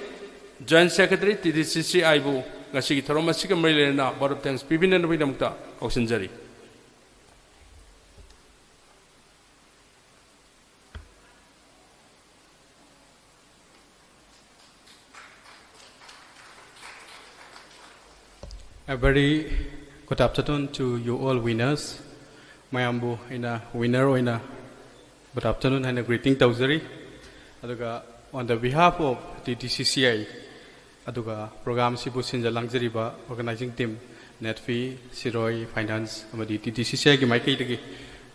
Joint Secretary, T D C C ꯑꯥꯏꯕꯨ ꯉꯁꯤꯒꯤ ꯊꯧꯔꯝ ꯑꯁꯤꯒ ꯃꯔꯤ ꯂꯩꯅꯅ vote of thanks ꯄꯤꯕꯤꯅꯕꯒꯤꯗꯃꯛꯇ ꯀꯧꯁꯤꯟꯖꯔꯤ꯫ A very good afternoon to you all winners. ꯃꯌꯥꯝꯕꯨ ꯑꯩꯅ winner ꯑꯣꯏꯅ good afternoon ꯍꯥꯏꯅ greeting ꯇꯧꯖꯔꯤ꯫ ꯑꯗꯨꯒ on the behalf of T D C C I, ꯑꯗꯨꯒ program ꯑꯁꯤꯕꯨ ꯁꯤꯟꯖ ꯂꯥꯡꯖꯔꯤꯕ organizing team, ꯅꯦꯠꯐꯤ, ꯁꯤꯔꯣꯏ, finance ꯑꯃꯗꯤ ꯇꯤ ꯗꯤ ꯁꯤ ꯁꯤ ꯑꯥꯏꯒꯤ ꯃꯥꯏꯀꯩꯗꯒꯤ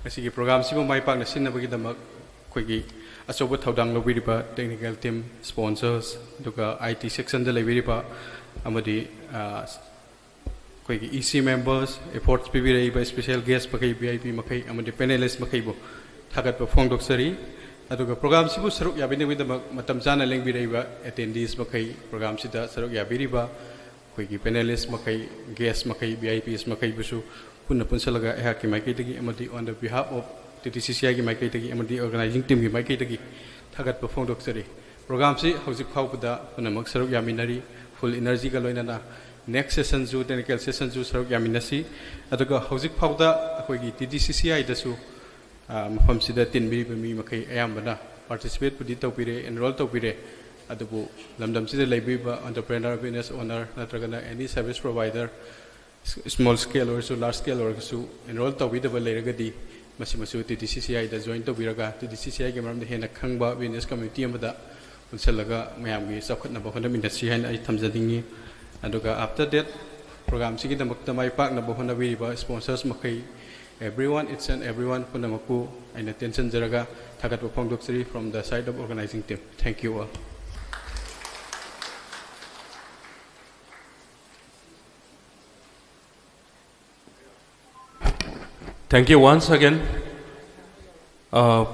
ꯉꯁꯤꯒꯤ program ꯑꯁꯤꯕꯨ ꯃꯥꯏ ꯄꯥꯛꯅ ꯁꯤꯟꯅꯕꯒꯤꯗꯃꯛ ꯑꯩꯈꯣꯏꯒꯤ ꯑꯆꯧꯕ ꯊꯧꯗꯥꯡ ꯂꯧꯕꯤꯔꯤꯕ technical team, sponsors, ꯑꯗꯨꯒ I T sectionꯗ ꯂꯩꯕꯤꯔꯤꯕ ꯑꯃꯗꯤ ꯑꯩꯈꯣꯏꯒꯤ E C members, efforts ꯄꯤꯕꯤꯔꯛꯏꯕ special guest ꯃꯈꯩ, V I P ꯃꯈꯩ ꯑꯃꯗꯤ panelist ꯃꯈꯩꯕꯨ ꯊꯥꯒꯠꯄ ꯐꯣꯡꯗꯣꯛꯆꯔꯤ꯫ ꯑꯗꯨꯒ programꯁꯤꯕꯨ ꯁꯔꯨꯛ ꯌꯥꯕꯤꯅꯕꯒꯤꯗꯃꯛ ꯃꯇꯝ ꯆꯥꯅ ꯂꯦꯡꯕꯤꯔꯛꯏꯕ attendees ꯃꯈꯩ, programꯁꯤꯗ ꯁꯔꯨꯛ ꯌꯥꯕꯤꯔꯤꯕ ꯑꯩꯈꯣꯏꯒꯤ panelist ꯃꯈꯩ, guest ꯃꯈꯩ, V I Ps ꯃꯈꯩꯕꯨꯁꯨ ꯄꯨꯟꯅ ꯄꯨꯟꯁꯤꯜꯂꯒ ꯑꯩꯍꯥꯛꯀꯤ ꯃꯥꯏꯀꯩꯗꯒꯤ ꯑꯃꯗꯤ on the behalf of T D C C Iꯒꯤ ꯃꯥꯏꯀꯩꯗꯒꯤ ꯑꯃꯗꯤ organizing teamꯒꯤ ꯃꯥꯏꯀꯩꯗꯒꯤ ꯊꯥꯒꯠꯄ ꯐꯣꯡꯗꯣꯛꯆꯔꯤ꯫ Programꯁꯤ ꯍꯧꯖꯤꯛ ꯐꯥꯎꯕꯗ ꯄꯨꯝꯅꯃꯛ ꯁꯔꯨꯛ ꯌꯥꯃꯤꯟꯅꯔꯤ, full energyꯒ ꯂꯣꯏꯅꯅ꯫ Next sessionꯁꯨ, technical sessionꯁꯨ ꯁꯔꯨꯛ ꯌꯥꯃꯤꯟꯅꯁꯤ꯫ ꯑꯗꯨꯒ ꯍꯧꯖꯤꯛ ꯐꯥꯎꯗ ꯑꯩꯈꯣꯏꯒꯤ T D C C Iꯗꯁꯨ ꯃꯐꯝꯁꯤꯗ ꯇꯤꯟꯕꯤꯔꯤꯕ ꯃꯤ ꯃꯈꯩ ꯑꯌꯥꯝꯕꯅ participateꯄꯨꯗꯤ ꯇꯧꯕꯤꯔꯦ, enroll ꯇꯧꯕꯤꯔꯦ꯫ ꯑꯗꯨꯕꯨ ꯂꯝꯗꯝꯁꯤꯗ ꯂꯩꯕꯤꯕ entrepreneur, business owner ꯅꯠꯇ꯭ꯔꯒꯅ any service provider, small scale ꯑꯣꯏꯔꯁꯨ large scale ꯑꯣꯏꯔꯒꯁꯨ enroll ꯇꯧꯕꯤꯗꯕ ꯂꯩꯔꯒꯗꯤ ꯃꯁꯤꯃꯁꯨ T D C C Iꯗ join ꯇꯧꯕꯤꯔꯒ T D C C Iꯒꯤ ꯃꯔꯝꯗ ꯍꯦꯟꯅ ꯈꯪꯕ business community ꯑꯃꯗ ꯄꯨꯟꯁꯤꯜꯂꯒ ꯃꯌꯥꯝꯒꯤ ꯆꯥꯎꯈꯠꯅꯕ ꯍꯣꯠꯅꯃꯤꯟꯅꯁꯤ ꯍꯥꯏꯅ ꯑꯩ ꯊꯝꯖꯅꯤꯡꯉꯤ꯫ ꯑꯗꯨꯒ after that programꯁꯤꯒꯤꯗꯃꯛꯇ ꯃꯥꯏ ꯄꯥꯛꯅꯕ ꯍꯣꯠꯅꯕꯤꯔꯤꯕ sponsors ꯃꯈꯩ, everyone, each and everyone ꯄꯨꯝꯅꯃꯛꯄꯨ ꯑꯩꯅ ꯇꯦꯟꯁꯤꯟꯖꯔꯒ ꯊꯥꯒꯠꯄ ꯐꯣꯡꯗꯣꯛꯆꯔꯤ from the side of organizing team. Thank you all. Thank you once again.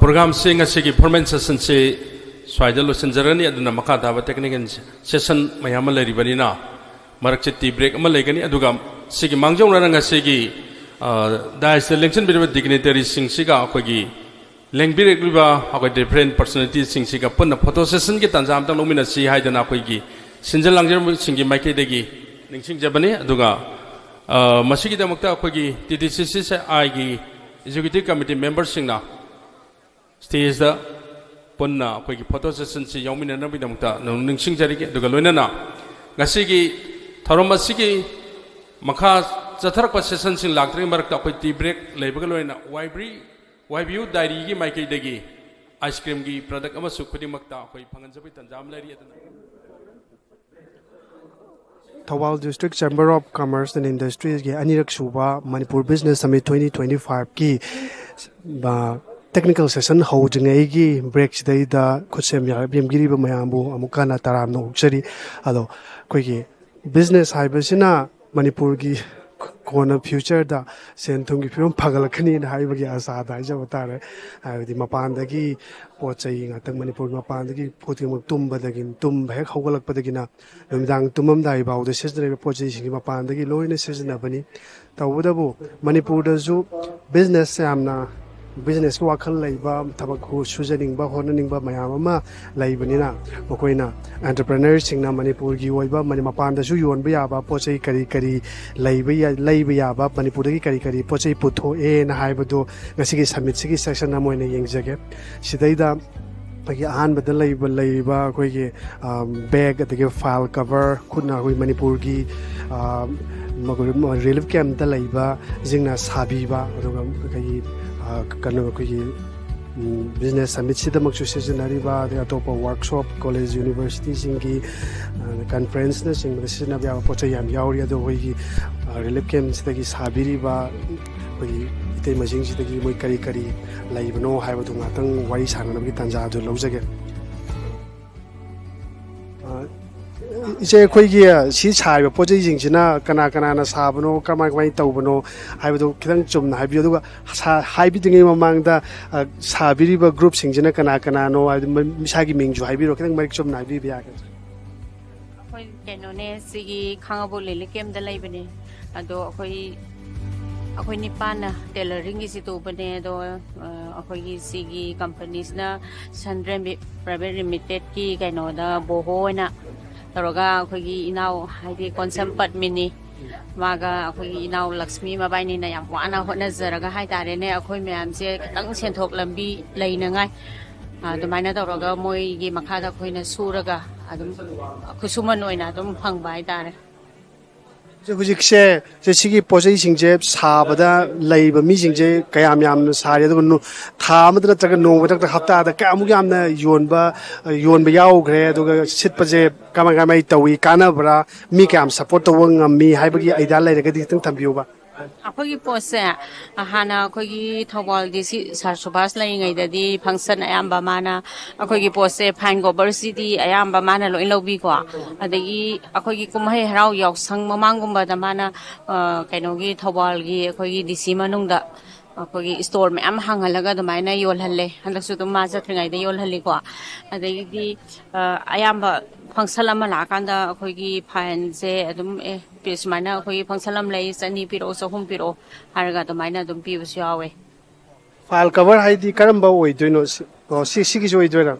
Programꯁꯤ ꯉꯁꯤꯒꯤ formal sessionꯁꯤ ꯁ꯭ꯋꯥꯏꯗ ꯂꯣꯏꯁꯤꯟꯖꯔꯅꯤ꯫ ꯑꯗꯨꯅ ꯃꯈꯥ ꯇꯥꯕ technical session ꯃꯌꯥꯝ ꯑꯃ ꯂꯩꯔꯤꯕꯅꯤꯅ ꯃꯔꯛꯁꯤ tea break ꯑꯃ ꯂꯩꯒꯅꯤ꯫ ꯑꯗꯨꯒ ꯁꯤꯒꯤ ꯃꯥꯡꯖꯧꯅꯅ ꯉꯁꯤꯒꯤ dais ꯇ ꯂꯦꯡꯁꯤꯟꯕꯤꯔꯤꯕ dignitary ꯁꯤꯡꯁꯤꯒ ꯑꯩꯈꯣꯏꯒꯤ ꯂꯦꯡꯕꯤꯔꯛꯂꯤꯕ ꯑꯩꯈꯣꯏ different personality ꯁꯤꯡꯁꯤꯒ ꯄꯨꯟꯅ photo session ꯒꯤ ꯇꯥꯟꯖꯥ ꯑꯃꯇꯪ ꯂꯧꯃꯤꯟꯅꯁꯤ ꯍꯥꯏꯗꯅ ꯑꯩꯈꯣꯏꯒꯤ ꯁꯤꯟꯖ ꯂꯥꯡꯖꯕꯁꯤꯡꯒꯤ ꯃꯥꯏꯀꯩꯗꯒꯤ ꯅꯤꯡꯁꯤꯡꯖꯕꯅꯤ꯫ ꯑꯗꯨꯒ ꯃꯁꯤꯒꯤꯗꯃꯛꯇ ꯑꯩꯈꯣꯏꯒꯤ T D C C I ꯒꯤ executive committee member ꯁꯤꯡꯅ stage ꯇ ꯄꯨꯟꯅ ꯑꯩꯈꯣꯏꯒꯤ photo session ꯁꯤ ꯌꯥꯎꯃꯤꯟꯅꯅꯕꯒꯤꯗꯃꯛꯇ ꯅꯤꯡꯁꯤꯡꯖꯔꯤꯒꯦ꯫ ꯑꯗꯨꯒ ꯂꯣꯏꯅꯅ ꯉꯁꯤꯒꯤ ꯊꯧꯔꯝ ꯑꯁꯤꯒꯤ ꯃꯈꯥ ꯆꯠꯊꯔꯛꯄ session ꯁꯤꯡ ꯂꯥꯛꯇ꯭ꯔꯤꯉꯩ ꯃꯔꯛꯇ ꯑꯩꯈꯣꯏ tea break ꯂꯩꯕꯒ ꯂꯣꯏꯅꯅ ꯋꯥꯏꯕ꯭ꯔꯤ ꯋꯥꯏꯕꯤꯌꯨ diary ꯒꯤ ꯃꯥꯏꯀꯩꯗꯒꯤ ice cream ꯒꯤ product ꯑꯃꯁꯨ ꯈꯨꯗꯤꯡꯃꯛꯇ ꯑꯩꯈꯣꯏ ꯐꯪꯍꯟꯖꯕꯒꯤ ꯇꯥꯟꯖꯥ ꯑꯃ ꯂꯩꯔꯤ꯫ ꯑꯗꯨꯅ Thoubal District Chamber of Commerce and Industries ꯒꯤ ꯑꯅꯤꯔꯛ ꯁꯨꯕ Manipur Business Summit twenty twenty five ꯀꯤ technical session ꯍꯧꯗ꯭ꯔꯤꯉꯩꯒꯤ break ꯁꯤꯗꯩꯗ ꯈꯨꯠꯁꯦꯝ ꯌꯥꯝꯕꯤꯔꯤꯕ ꯃꯌꯥꯝꯕꯨ ꯑꯃꯨꯛꯀ ꯍꯟꯅ ꯇꯔꯥꯝꯅ ꯑꯣꯛꯆꯔꯤ꯫ ꯑꯗꯣ ꯑꯩꯈꯣꯏꯒꯤ business ꯍꯥꯏꯕꯁꯤꯅ ꯃꯅꯤꯄꯨꯔꯒꯤ ꯀꯣꯟꯅ future ꯗ ꯁꯦꯟ ꯊꯨꯝꯒꯤ ꯐꯤꯕꯝ ꯐꯒꯠꯂꯛꯀꯅꯤꯅ ꯍꯥꯏꯕꯒꯤ ꯑꯁꯥꯗ ꯍꯥꯏꯖꯕ ꯇꯥꯔꯦ꯫ ꯍꯥꯏꯕꯗꯤ ꯃꯄꯥꯟꯗꯒꯤ ꯄꯣꯠ ꯆꯩ ꯉꯥꯛꯇꯪ, ꯃꯅꯤꯄꯨꯔꯒꯤ ꯃꯄꯥꯟꯗꯒꯤ ꯄꯣꯠ ꯈꯨꯗꯤꯡꯃꯛ ꯇꯨꯝꯕꯗꯒꯤ, ꯇꯨꯝꯕ ꯍꯦꯛ ꯍꯧꯒꯠꯂꯛꯄꯗꯒꯤꯅ ꯅꯨꯃꯤꯗꯥꯡ ꯇꯨꯝꯃꯝꯗꯥꯏ ꯐꯥꯎꯗ ꯁꯤꯖꯤꯟꯅꯔꯤꯕ ꯄꯣꯠ ꯆꯩꯁꯤꯡꯁꯤ ꯃꯄꯥꯟꯗꯒꯤ ꯂꯣꯏꯅ ꯁꯤꯖꯤꯟꯅꯕꯅꯤ꯫ ꯇꯧꯕꯇꯕꯨ ꯃꯅꯤꯄꯨꯔꯗꯁꯨ business ꯌꯥꯝꯅ, business ꯀꯤ ꯋꯥꯈꯜ ꯂꯩꯕ, ꯊꯕꯛ ꯁꯨꯖꯅꯤꯡꯕ, ꯍꯣꯠꯅꯅꯤꯡꯕ ꯃꯌꯥꯝ ꯑꯃ ꯂꯩꯕꯅꯤꯅ, ꯃꯈꯣꯏꯅ entrepreneur ꯁꯤꯡꯅ ꯃꯅꯤꯄꯨꯔꯒꯤ ꯑꯣꯏꯕ, ꯃꯅꯤ-, ꯃꯄꯥꯟꯗꯁꯨ ꯌꯣꯟꯕ ꯌꯥꯕ ꯄꯣꯠ ꯆꯩ ꯀꯔꯤ ꯀꯔꯤ ꯂꯩꯕ ꯌꯥ-, ꯂꯩꯕ ꯌꯥꯕ, ꯃꯅꯤꯄꯨꯔꯗꯒꯤ ꯀꯔꯤ ꯀꯔꯤ ꯄꯣꯠ ꯆꯩ ꯄꯨꯊꯣꯛꯑꯦꯅ ꯍꯥꯏꯕꯗꯨ ꯉꯁꯤꯒꯤ summit ꯁꯤꯒꯤ section ꯑꯃ ꯑꯣꯏꯅ ꯌꯦꯡꯖꯒꯦ꯫ ꯁꯤꯗꯩꯗ ꯑꯩꯈꯣꯏꯒꯤ ꯑꯍꯥꯟꯕꯗ ꯂꯩꯕ, ꯂꯩꯔꯤꯕ ꯑꯩꯈꯣꯏꯒꯤ, ꯑ, bag, ꯑꯗꯒꯤ file cover, ꯈꯨꯠꯅ ꯑꯩꯈꯣꯏ ꯃꯅꯤꯄꯨꯔꯒꯤ, ꯑ, ꯃ-, relief camp ꯇ ꯂꯩꯕꯁꯤꯡꯅ ꯁꯥꯕꯤꯕ, ꯑꯗꯨꯒ ꯑꯩꯈꯣꯏꯒꯤ, ꯑ, ꯀꯩꯅꯣ, ꯑꯩꯈꯣꯏꯒꯤ, ꯎꯝ, business summit ꯁꯤꯗꯃꯛꯁꯨ ꯁꯤꯖꯤꯟꯅꯔꯤꯕ, ꯑꯗꯩ ꯑꯇꯣꯞꯄ workshop, college, university ꯁꯤꯡꯒꯤ, ꯑ, conference ꯅꯆꯤꯡꯕꯗ ꯁꯤꯖꯤꯟꯅꯕ ꯌꯥꯕ ꯄꯣꯠ ꯆꯩ ꯌꯥꯝ ꯌꯥꯎꯔꯤ꯫ ꯑꯗꯣ ꯑꯩꯈꯣꯏꯒꯤ, ꯑ, relief camp ꯁꯤꯗꯒꯤ ꯁꯥꯕꯤꯔꯤꯕ ꯑꯩꯈꯣꯏꯒꯤ ꯏꯇꯩꯃꯁꯤꯡꯁꯤꯗꯒꯤ ꯃꯣꯏ ꯀꯔꯤ ꯀꯔꯤ ꯂꯩꯕꯅꯣ ꯍꯥꯏꯕꯗꯨ ꯉꯥꯛꯇꯪ ꯋꯥꯔꯤ ꯁꯥꯟꯅꯅꯕꯒꯤ ꯇꯥꯟꯖꯥ ꯑꯗꯨ ꯂꯧꯖꯒꯦ꯫ ꯑ, ꯏꯆꯦ, ꯑꯩꯈꯣꯏꯒꯤ ꯁꯤ ꯁꯥꯔꯤꯕ ꯄꯣꯠ ꯆꯩꯁꯤꯡꯁꯤꯅ ꯀꯅꯥ ꯀꯅꯥꯅ ꯁꯥꯕꯅꯣ, ꯀꯃꯥꯏ ꯀꯃꯥꯏꯅ ꯇꯧꯕꯅꯣ ꯍꯥꯏꯕꯗꯨ ꯈꯤꯇꯪ ꯆꯨꯝꯅ ꯍꯥꯏꯕꯤꯌꯨ꯫ ꯑꯗꯨꯒ ꯁꯥ-, ꯍꯥꯏꯕꯤꯗ꯭ꯔꯤꯉꯩ ꯃꯃꯥꯡꯗ, ꯑ, ꯁꯥꯕꯤꯔꯤꯕ group ꯁꯤꯡꯁꯤꯅ ꯀꯅꯥ ꯀꯅꯥꯅꯣ ꯍꯥꯏꯕꯗꯨ ꯃ-, ꯏꯁꯥꯒꯤ ꯃꯤꯡꯁꯨ ꯍꯥꯏꯕꯤꯔꯣ, ꯈꯤꯇꯪ ꯃꯔꯤꯛ ꯆꯨꯝꯅ ꯍꯥꯏꯕꯤꯕ ꯌꯥꯒꯗ꯭ꯔꯥ? ꯑꯩꯈꯣꯏ ꯀꯩꯅꯣꯅꯦ, ꯁꯤꯒꯤ ꯈꯥꯡꯉꯕꯣꯛ relief camp ꯇ ꯂꯩꯕꯅꯦ꯫ ꯑꯗꯣ ꯑꯩꯈꯣꯏ, ꯑꯩꯈꯣꯏ ꯅꯤꯄꯥꯟꯅ tailoring ꯒꯤꯁꯤ ꯇꯧꯕꯅꯦ꯫ ꯑꯗꯣ, ꯑ, ꯑꯩꯈꯣꯏꯒꯤ ꯁꯤꯒꯤ company ꯁꯤꯅ Sun Private Limited ꯀꯤ ꯀꯩꯅꯣꯗ ꯕꯣꯍꯣ ꯑꯣꯏꯅ ꯇꯧꯔꯒ ꯑꯩꯈꯣꯏꯒꯤ ꯏꯅꯥꯎ, ꯍꯥꯏꯗꯤ ꯀꯣꯟꯁꯝ ꯄꯠꯃꯤꯅꯤ, ꯃꯥꯒ ꯑꯩꯈꯣꯏꯒꯤ ꯏꯅꯥꯎ ꯂꯛꯁꯃꯤ ꯃꯕꯥꯏꯅꯤꯅ ꯌꯥꯝ ꯋꯥꯅ ꯍꯣꯠꯅꯖꯔꯒ ꯍꯥꯏꯇꯥꯔꯦꯅꯦ, ꯑꯩꯈꯣꯏ ꯃꯌꯥꯝꯁꯦ ꯈꯤꯇꯪ ꯁꯦꯟꯊꯣꯛ ꯂꯝꯕꯤ ꯂꯩꯅꯉꯥꯏ, ꯑꯗꯨꯃꯥꯏꯅ ꯇꯧꯔꯒ ꯃꯣꯏꯒꯤ ꯃꯈꯥꯗ ꯑꯩꯈꯣꯏꯅ ꯁꯨꯔꯒ ꯑꯗꯨꯝ ꯈꯨꯠꯁꯨꯃꯟ ꯑꯣꯏꯅ ꯑꯗꯨꯝ ꯐꯪꯕ ꯍꯥꯏꯇꯥꯔꯦ꯫ ꯍꯧꯖꯤꯛ-, ꯍꯧꯖꯤꯛꯁꯦ, ꯁꯦ, ꯁꯤꯒꯤ ꯄꯣꯠ ꯆꯩꯁꯤꯡꯁꯦ ꯁꯥꯕꯗ ꯂꯩꯕ ꯃꯤꯁꯤꯡꯁꯦ ꯀꯌꯥꯝ ꯌꯥꯝꯅ ꯁꯥꯔꯤ? ꯑꯗꯨꯒ ꯅꯣ-, ꯊꯥ ꯑꯃꯗ ꯅꯠꯇ꯭ꯔꯒ ꯅꯣꯡꯃꯗ ꯅꯠꯇ꯭ꯔꯒ ꯍꯞꯇꯥꯗ ꯀꯌꯥꯃꯨꯛ ꯌꯥꯝꯅ ꯌꯣꯟꯕ, ꯌꯣꯟꯕ ꯌꯥꯎꯈ꯭ꯔꯦ? ꯑꯗꯨꯒ ꯁꯤꯠꯄꯁꯦ ꯀꯃꯥꯏ ꯀꯃꯥꯏ ꯇꯧꯏ? ꯀꯥꯟꯅꯕ꯭ꯔꯥ? ꯃꯤ ꯀꯌꯥꯝ support ꯇꯧꯕ ꯉꯝꯃꯤ ꯍꯥꯏꯕꯒꯤ idea ꯂꯩꯔꯒꯗꯤ ꯈꯤꯇꯪ ꯊꯝꯕꯤꯌꯨꯕ꯫ ꯑꯩꯈꯣꯏꯒꯤ ꯄꯣꯠꯁꯦ, ꯑ, ꯍꯥꯟꯅ ꯑꯩꯈꯣꯏꯒꯤ ꯊꯧꯕꯥꯜ ꯗꯤ ꯁꯤ ꯁꯥꯔ ꯁꯨꯕꯥꯁ ꯂꯩꯔꯤꯉꯩꯗꯗꯤ ꯐꯪꯁꯟ ꯑꯌꯥꯝꯕ ꯃꯥꯅ, ꯑꯩꯈꯣꯏꯒꯤ ꯄꯣꯠꯁꯦ ꯐꯥꯏꯟ ꯀꯣꯚꯔꯁꯤꯗꯤ ꯑꯌꯥꯝꯕ ꯃꯥꯅ ꯂꯣꯏ ꯂꯧꯕꯤꯀꯣ꯫ ꯑꯗꯒꯤ ꯑꯩꯈꯣꯏꯒꯤ ꯀꯨꯝꯍꯩ ꯍꯔꯥꯎ ꯌꯥꯎꯁꯪ ꯃꯃꯥꯡꯒꯨꯝꯕꯗ ꯃꯥꯅ, ꯑ, ꯀꯩꯅꯣꯒꯤ ꯊꯧꯕꯥꯜꯒꯤ ꯑꯩꯈꯣꯏꯒꯤ ꯗꯤ ꯁꯤ ꯃꯅꯨꯡꯗ ꯑꯩꯈꯣꯏꯒꯤ ꯏꯁꯇꯣꯔ ꯃꯌꯥꯝ ꯍꯥꯡꯍꯜꯂꯒ ꯑꯗꯨꯃꯥꯏꯅ ꯌꯣꯜꯍꯜꯂꯦ꯫ ꯍꯟꯗꯛꯁꯨ ꯑꯗꯨꯝ ꯃꯥ ꯆꯠꯇ꯭ꯔꯤꯉꯩꯗ ꯌꯣꯜꯍꯜꯂꯤꯀꯣ꯫ ꯑꯗꯒꯤꯗꯤ, ꯑ, ꯑꯌꯥꯝꯕ ꯐꯪꯁꯟ ꯑꯃ ꯂꯥꯛꯑꯀꯥꯟꯗ ꯑꯩꯈꯣꯏꯒꯤ ꯐꯥꯏꯟꯁꯦ ꯑꯗꯨꯝ, ꯑꯦ, ꯄꯤ-, ꯁꯨꯃꯥꯏꯅ ꯑꯩꯈꯣꯏꯒꯤ ꯐꯪꯁꯟ ꯑꯃ ꯂꯩ, ꯆꯅꯤ ꯄꯤꯔꯛꯑꯣ, ꯆꯍꯨꯝ ꯄꯤꯔꯛꯑꯣ ꯍꯥꯏꯔꯒ ꯑꯗꯨꯃꯥꯏꯅ ꯑꯗꯨꯝ ꯄꯤꯕꯁꯨ ꯌꯥꯎꯋꯦ꯫ ꯐꯥꯏꯜ ꯀꯚꯔ ꯍꯥꯏꯗꯤ ꯀꯔꯝꯕ ꯑꯣꯏꯗꯣꯏꯅꯣ? ꯁꯤ-, ꯑꯣ, ꯁꯤ, ꯁꯤꯒꯤꯁꯨ ꯑꯣꯏꯗꯣꯏꯔꯥ?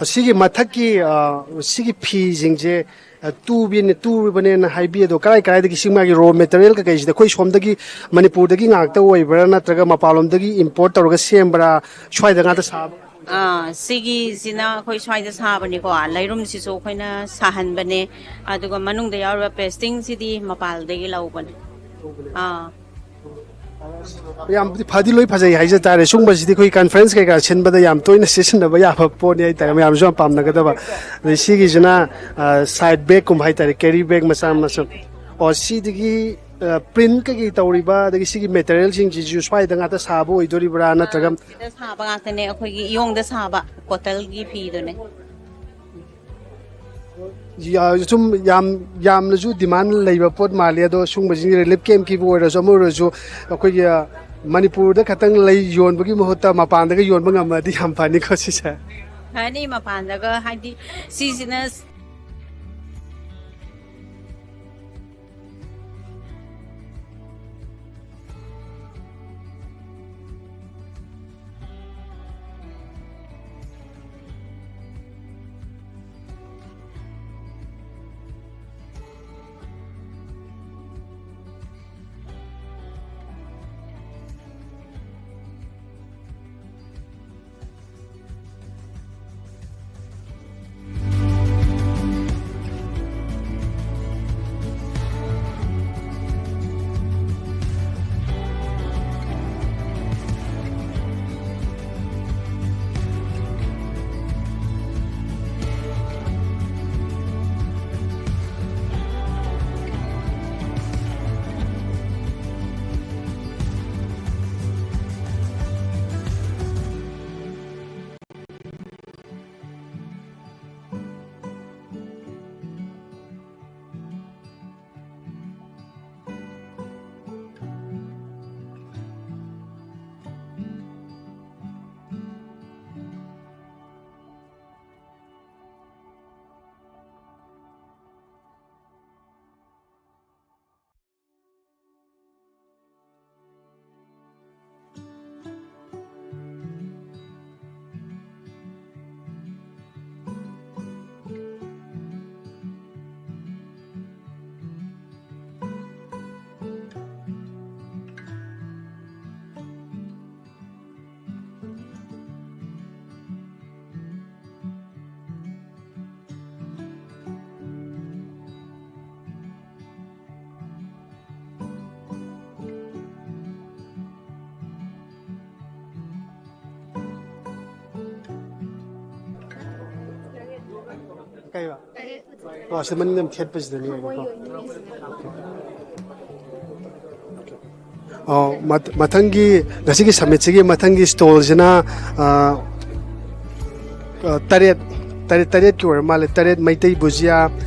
ꯑꯣ, ꯁꯤꯒꯤ ꯃꯊꯛꯀꯤ, ꯑ, ꯁꯤꯒꯤ ꯐꯤꯁꯤꯡꯁꯦ, ꯑ, ꯇꯨꯕꯤꯅꯦ-, ꯇꯨꯕꯅꯦꯅ ꯍꯥꯏꯕꯤ, ꯑꯗꯣ ꯀꯔꯥꯏ ꯀꯔꯥꯏꯗꯒꯤ ꯁꯤ ꯃꯥꯒꯤ ꯔꯣ ꯃꯦꯇꯔꯤꯌꯦꯜ ꯀꯩꯀꯩꯁꯤꯗ ꯑꯩꯈꯣꯏ ꯁꯣꯝꯗꯒꯤ ꯃꯅꯤꯄꯨꯔꯗꯒꯤ ꯉꯥꯛꯇ ꯑꯣꯏꯕ꯭ꯔꯥ, ꯅꯠꯇ꯭ꯔꯒ ꯃꯄꯥꯟꯂꯣꯝꯗꯒꯤ ꯏꯝꯄꯣꯔꯠ ꯇꯧꯔꯒ ꯁꯦꯝꯕ꯭ꯔꯥ, ꯁ꯭ꯋꯥꯏꯗ ꯉꯥꯛꯇ ꯁꯥꯕ? ꯑꯥ, ꯁꯤꯒꯤꯁꯤꯅ ꯑꯩꯈꯣꯏ ꯁ꯭ꯋꯥꯏꯗ ꯁꯥꯕꯅꯤꯀꯣ, ꯂꯩꯔꯨꯝꯁꯤꯁꯨ ꯑꯩꯈꯣꯏꯅ ꯁꯥꯍꯟꯕꯅꯦ, ꯑꯗꯨꯒ ꯃꯅꯨꯡꯗ ꯌꯥꯎꯔꯤꯕ ꯄꯦꯁꯇꯤꯡꯁꯤꯗꯤ ꯃꯄꯥꯟꯗꯒꯤ ꯂꯧꯕꯅꯦ꯫ ꯑꯥ꯫ ꯌꯥꯝ ꯐꯗꯤ ꯂꯣꯏ ꯐꯖꯩ ꯍꯥꯏꯖ ꯇꯥꯔꯦ꯫ ꯁꯨꯝꯕꯁꯤꯗꯤ ꯑꯩꯈꯣꯏ ꯀꯟꯐ꯭ꯔꯦꯟꯁ ꯀꯩꯀꯥ ꯁꯤꯟꯕꯗ ꯌꯥꯝ ꯇꯣꯏꯅ ꯁꯤꯖꯤꯟꯅꯕ ꯌꯥꯕ ꯄꯣꯠꯅꯤ ꯍꯥꯏꯇꯥꯔꯦ, ꯃꯌꯥꯝꯁꯨ ꯌꯥꯝ ꯄꯥꯝꯅꯒꯗꯕ꯫ ꯑꯗꯩ ꯁꯤꯒꯤꯁꯤꯅ, ꯑ, ꯁꯥꯏꯠ ꯕꯦꯒꯀꯨꯝꯕ ꯍꯥꯏꯇꯥꯔꯦ, ꯀꯦꯔꯤ ꯕꯦꯒ ꯃꯆꯥ ꯃꯆꯥ꯫ ꯑꯣ, ꯁꯤꯗꯒꯤ, ꯑ, ꯄ꯭ꯔꯤꯟ ꯀꯩꯀꯩ ꯇꯧꯔꯤꯕ, ꯑꯗꯒꯤ ꯁꯤꯒꯤ ꯃꯦꯇꯔꯤꯌꯦꯜꯁꯤꯡꯁꯤꯁꯨ ꯁ꯭ꯋꯥꯏꯗ ꯉꯥꯛꯇ ꯁꯥꯕ ꯑꯣꯏꯗꯣꯔꯤꯕ꯭ꯔꯥ, ꯅꯠꯇ꯭ꯔꯒ? ꯁꯤꯗ ꯁꯥꯕ ꯉꯥꯛꯇꯅꯦ, ꯑꯩꯈꯣꯏꯒꯤ ꯏꯌꯣꯡꯗ ꯁꯥꯕ ꯀꯣꯇꯜꯒꯤ ꯐꯤꯗꯨꯅꯦ꯫ ꯌꯥ-, ꯁꯨꯝ ꯌꯥꯝ, ꯌꯥꯝꯅꯁꯨ ꯗꯤꯃꯥꯟ ꯂꯩꯕ ꯄꯣꯠ ꯃꯥꯜꯂꯤ꯫ ꯑꯗꯣ ꯁꯨꯝꯕꯁꯤꯡꯁꯦ ꯔꯤꯂꯤꯐ ꯀꯦꯝꯞꯀꯤꯕꯨ ꯑꯣꯏꯔꯁꯨ, ꯑꯃ ꯑꯣꯏꯔꯁꯨ, ꯑꯩꯈꯣꯏꯒꯤ, ꯑ, ꯃꯅꯤꯄꯨꯔꯗ ꯈꯛꯇꯪ ꯂꯩ ꯌꯣꯟꯕꯒꯤ ꯃꯍꯨꯠꯇ ꯃꯄꯥꯟꯗꯒ ꯌꯣꯟꯕ ꯉꯝꯃꯗꯤ ꯌꯥꯝ ꯐꯅꯤꯀꯣ ꯁꯤꯁꯦ꯫ ꯐꯅꯤ, ꯃꯄꯥꯟꯗꯒ, ꯍꯥꯏꯗꯤ ꯁꯤꯁꯤꯅ ꯀꯩꯕ? ꯑꯣ, ꯁꯤ ꯃꯅꯤꯡꯗ ꯑꯃ ꯊꯦꯠꯄꯁꯤꯗꯅꯦꯕꯀꯣ꯫ ꯑꯣ, ꯃꯊ-, ꯃꯊꯪꯒꯤ, ꯉꯁꯤꯒꯤ ꯁꯃꯤꯠꯁꯤꯒꯤ ꯃꯊꯪꯒꯤ ꯁ꯭ꯇꯣꯜꯁꯤꯅ, ꯑ, ꯑ, ꯇꯔꯦꯠ, ꯇꯔꯦꯠ, ꯇꯔꯦꯠꯀꯤ ꯑꯣꯏꯔ ꯃꯥꯜꯂꯦ꯫ ꯇꯔꯦꯠ ꯃꯩꯇꯩ ꯕꯨꯖꯤꯌꯥ,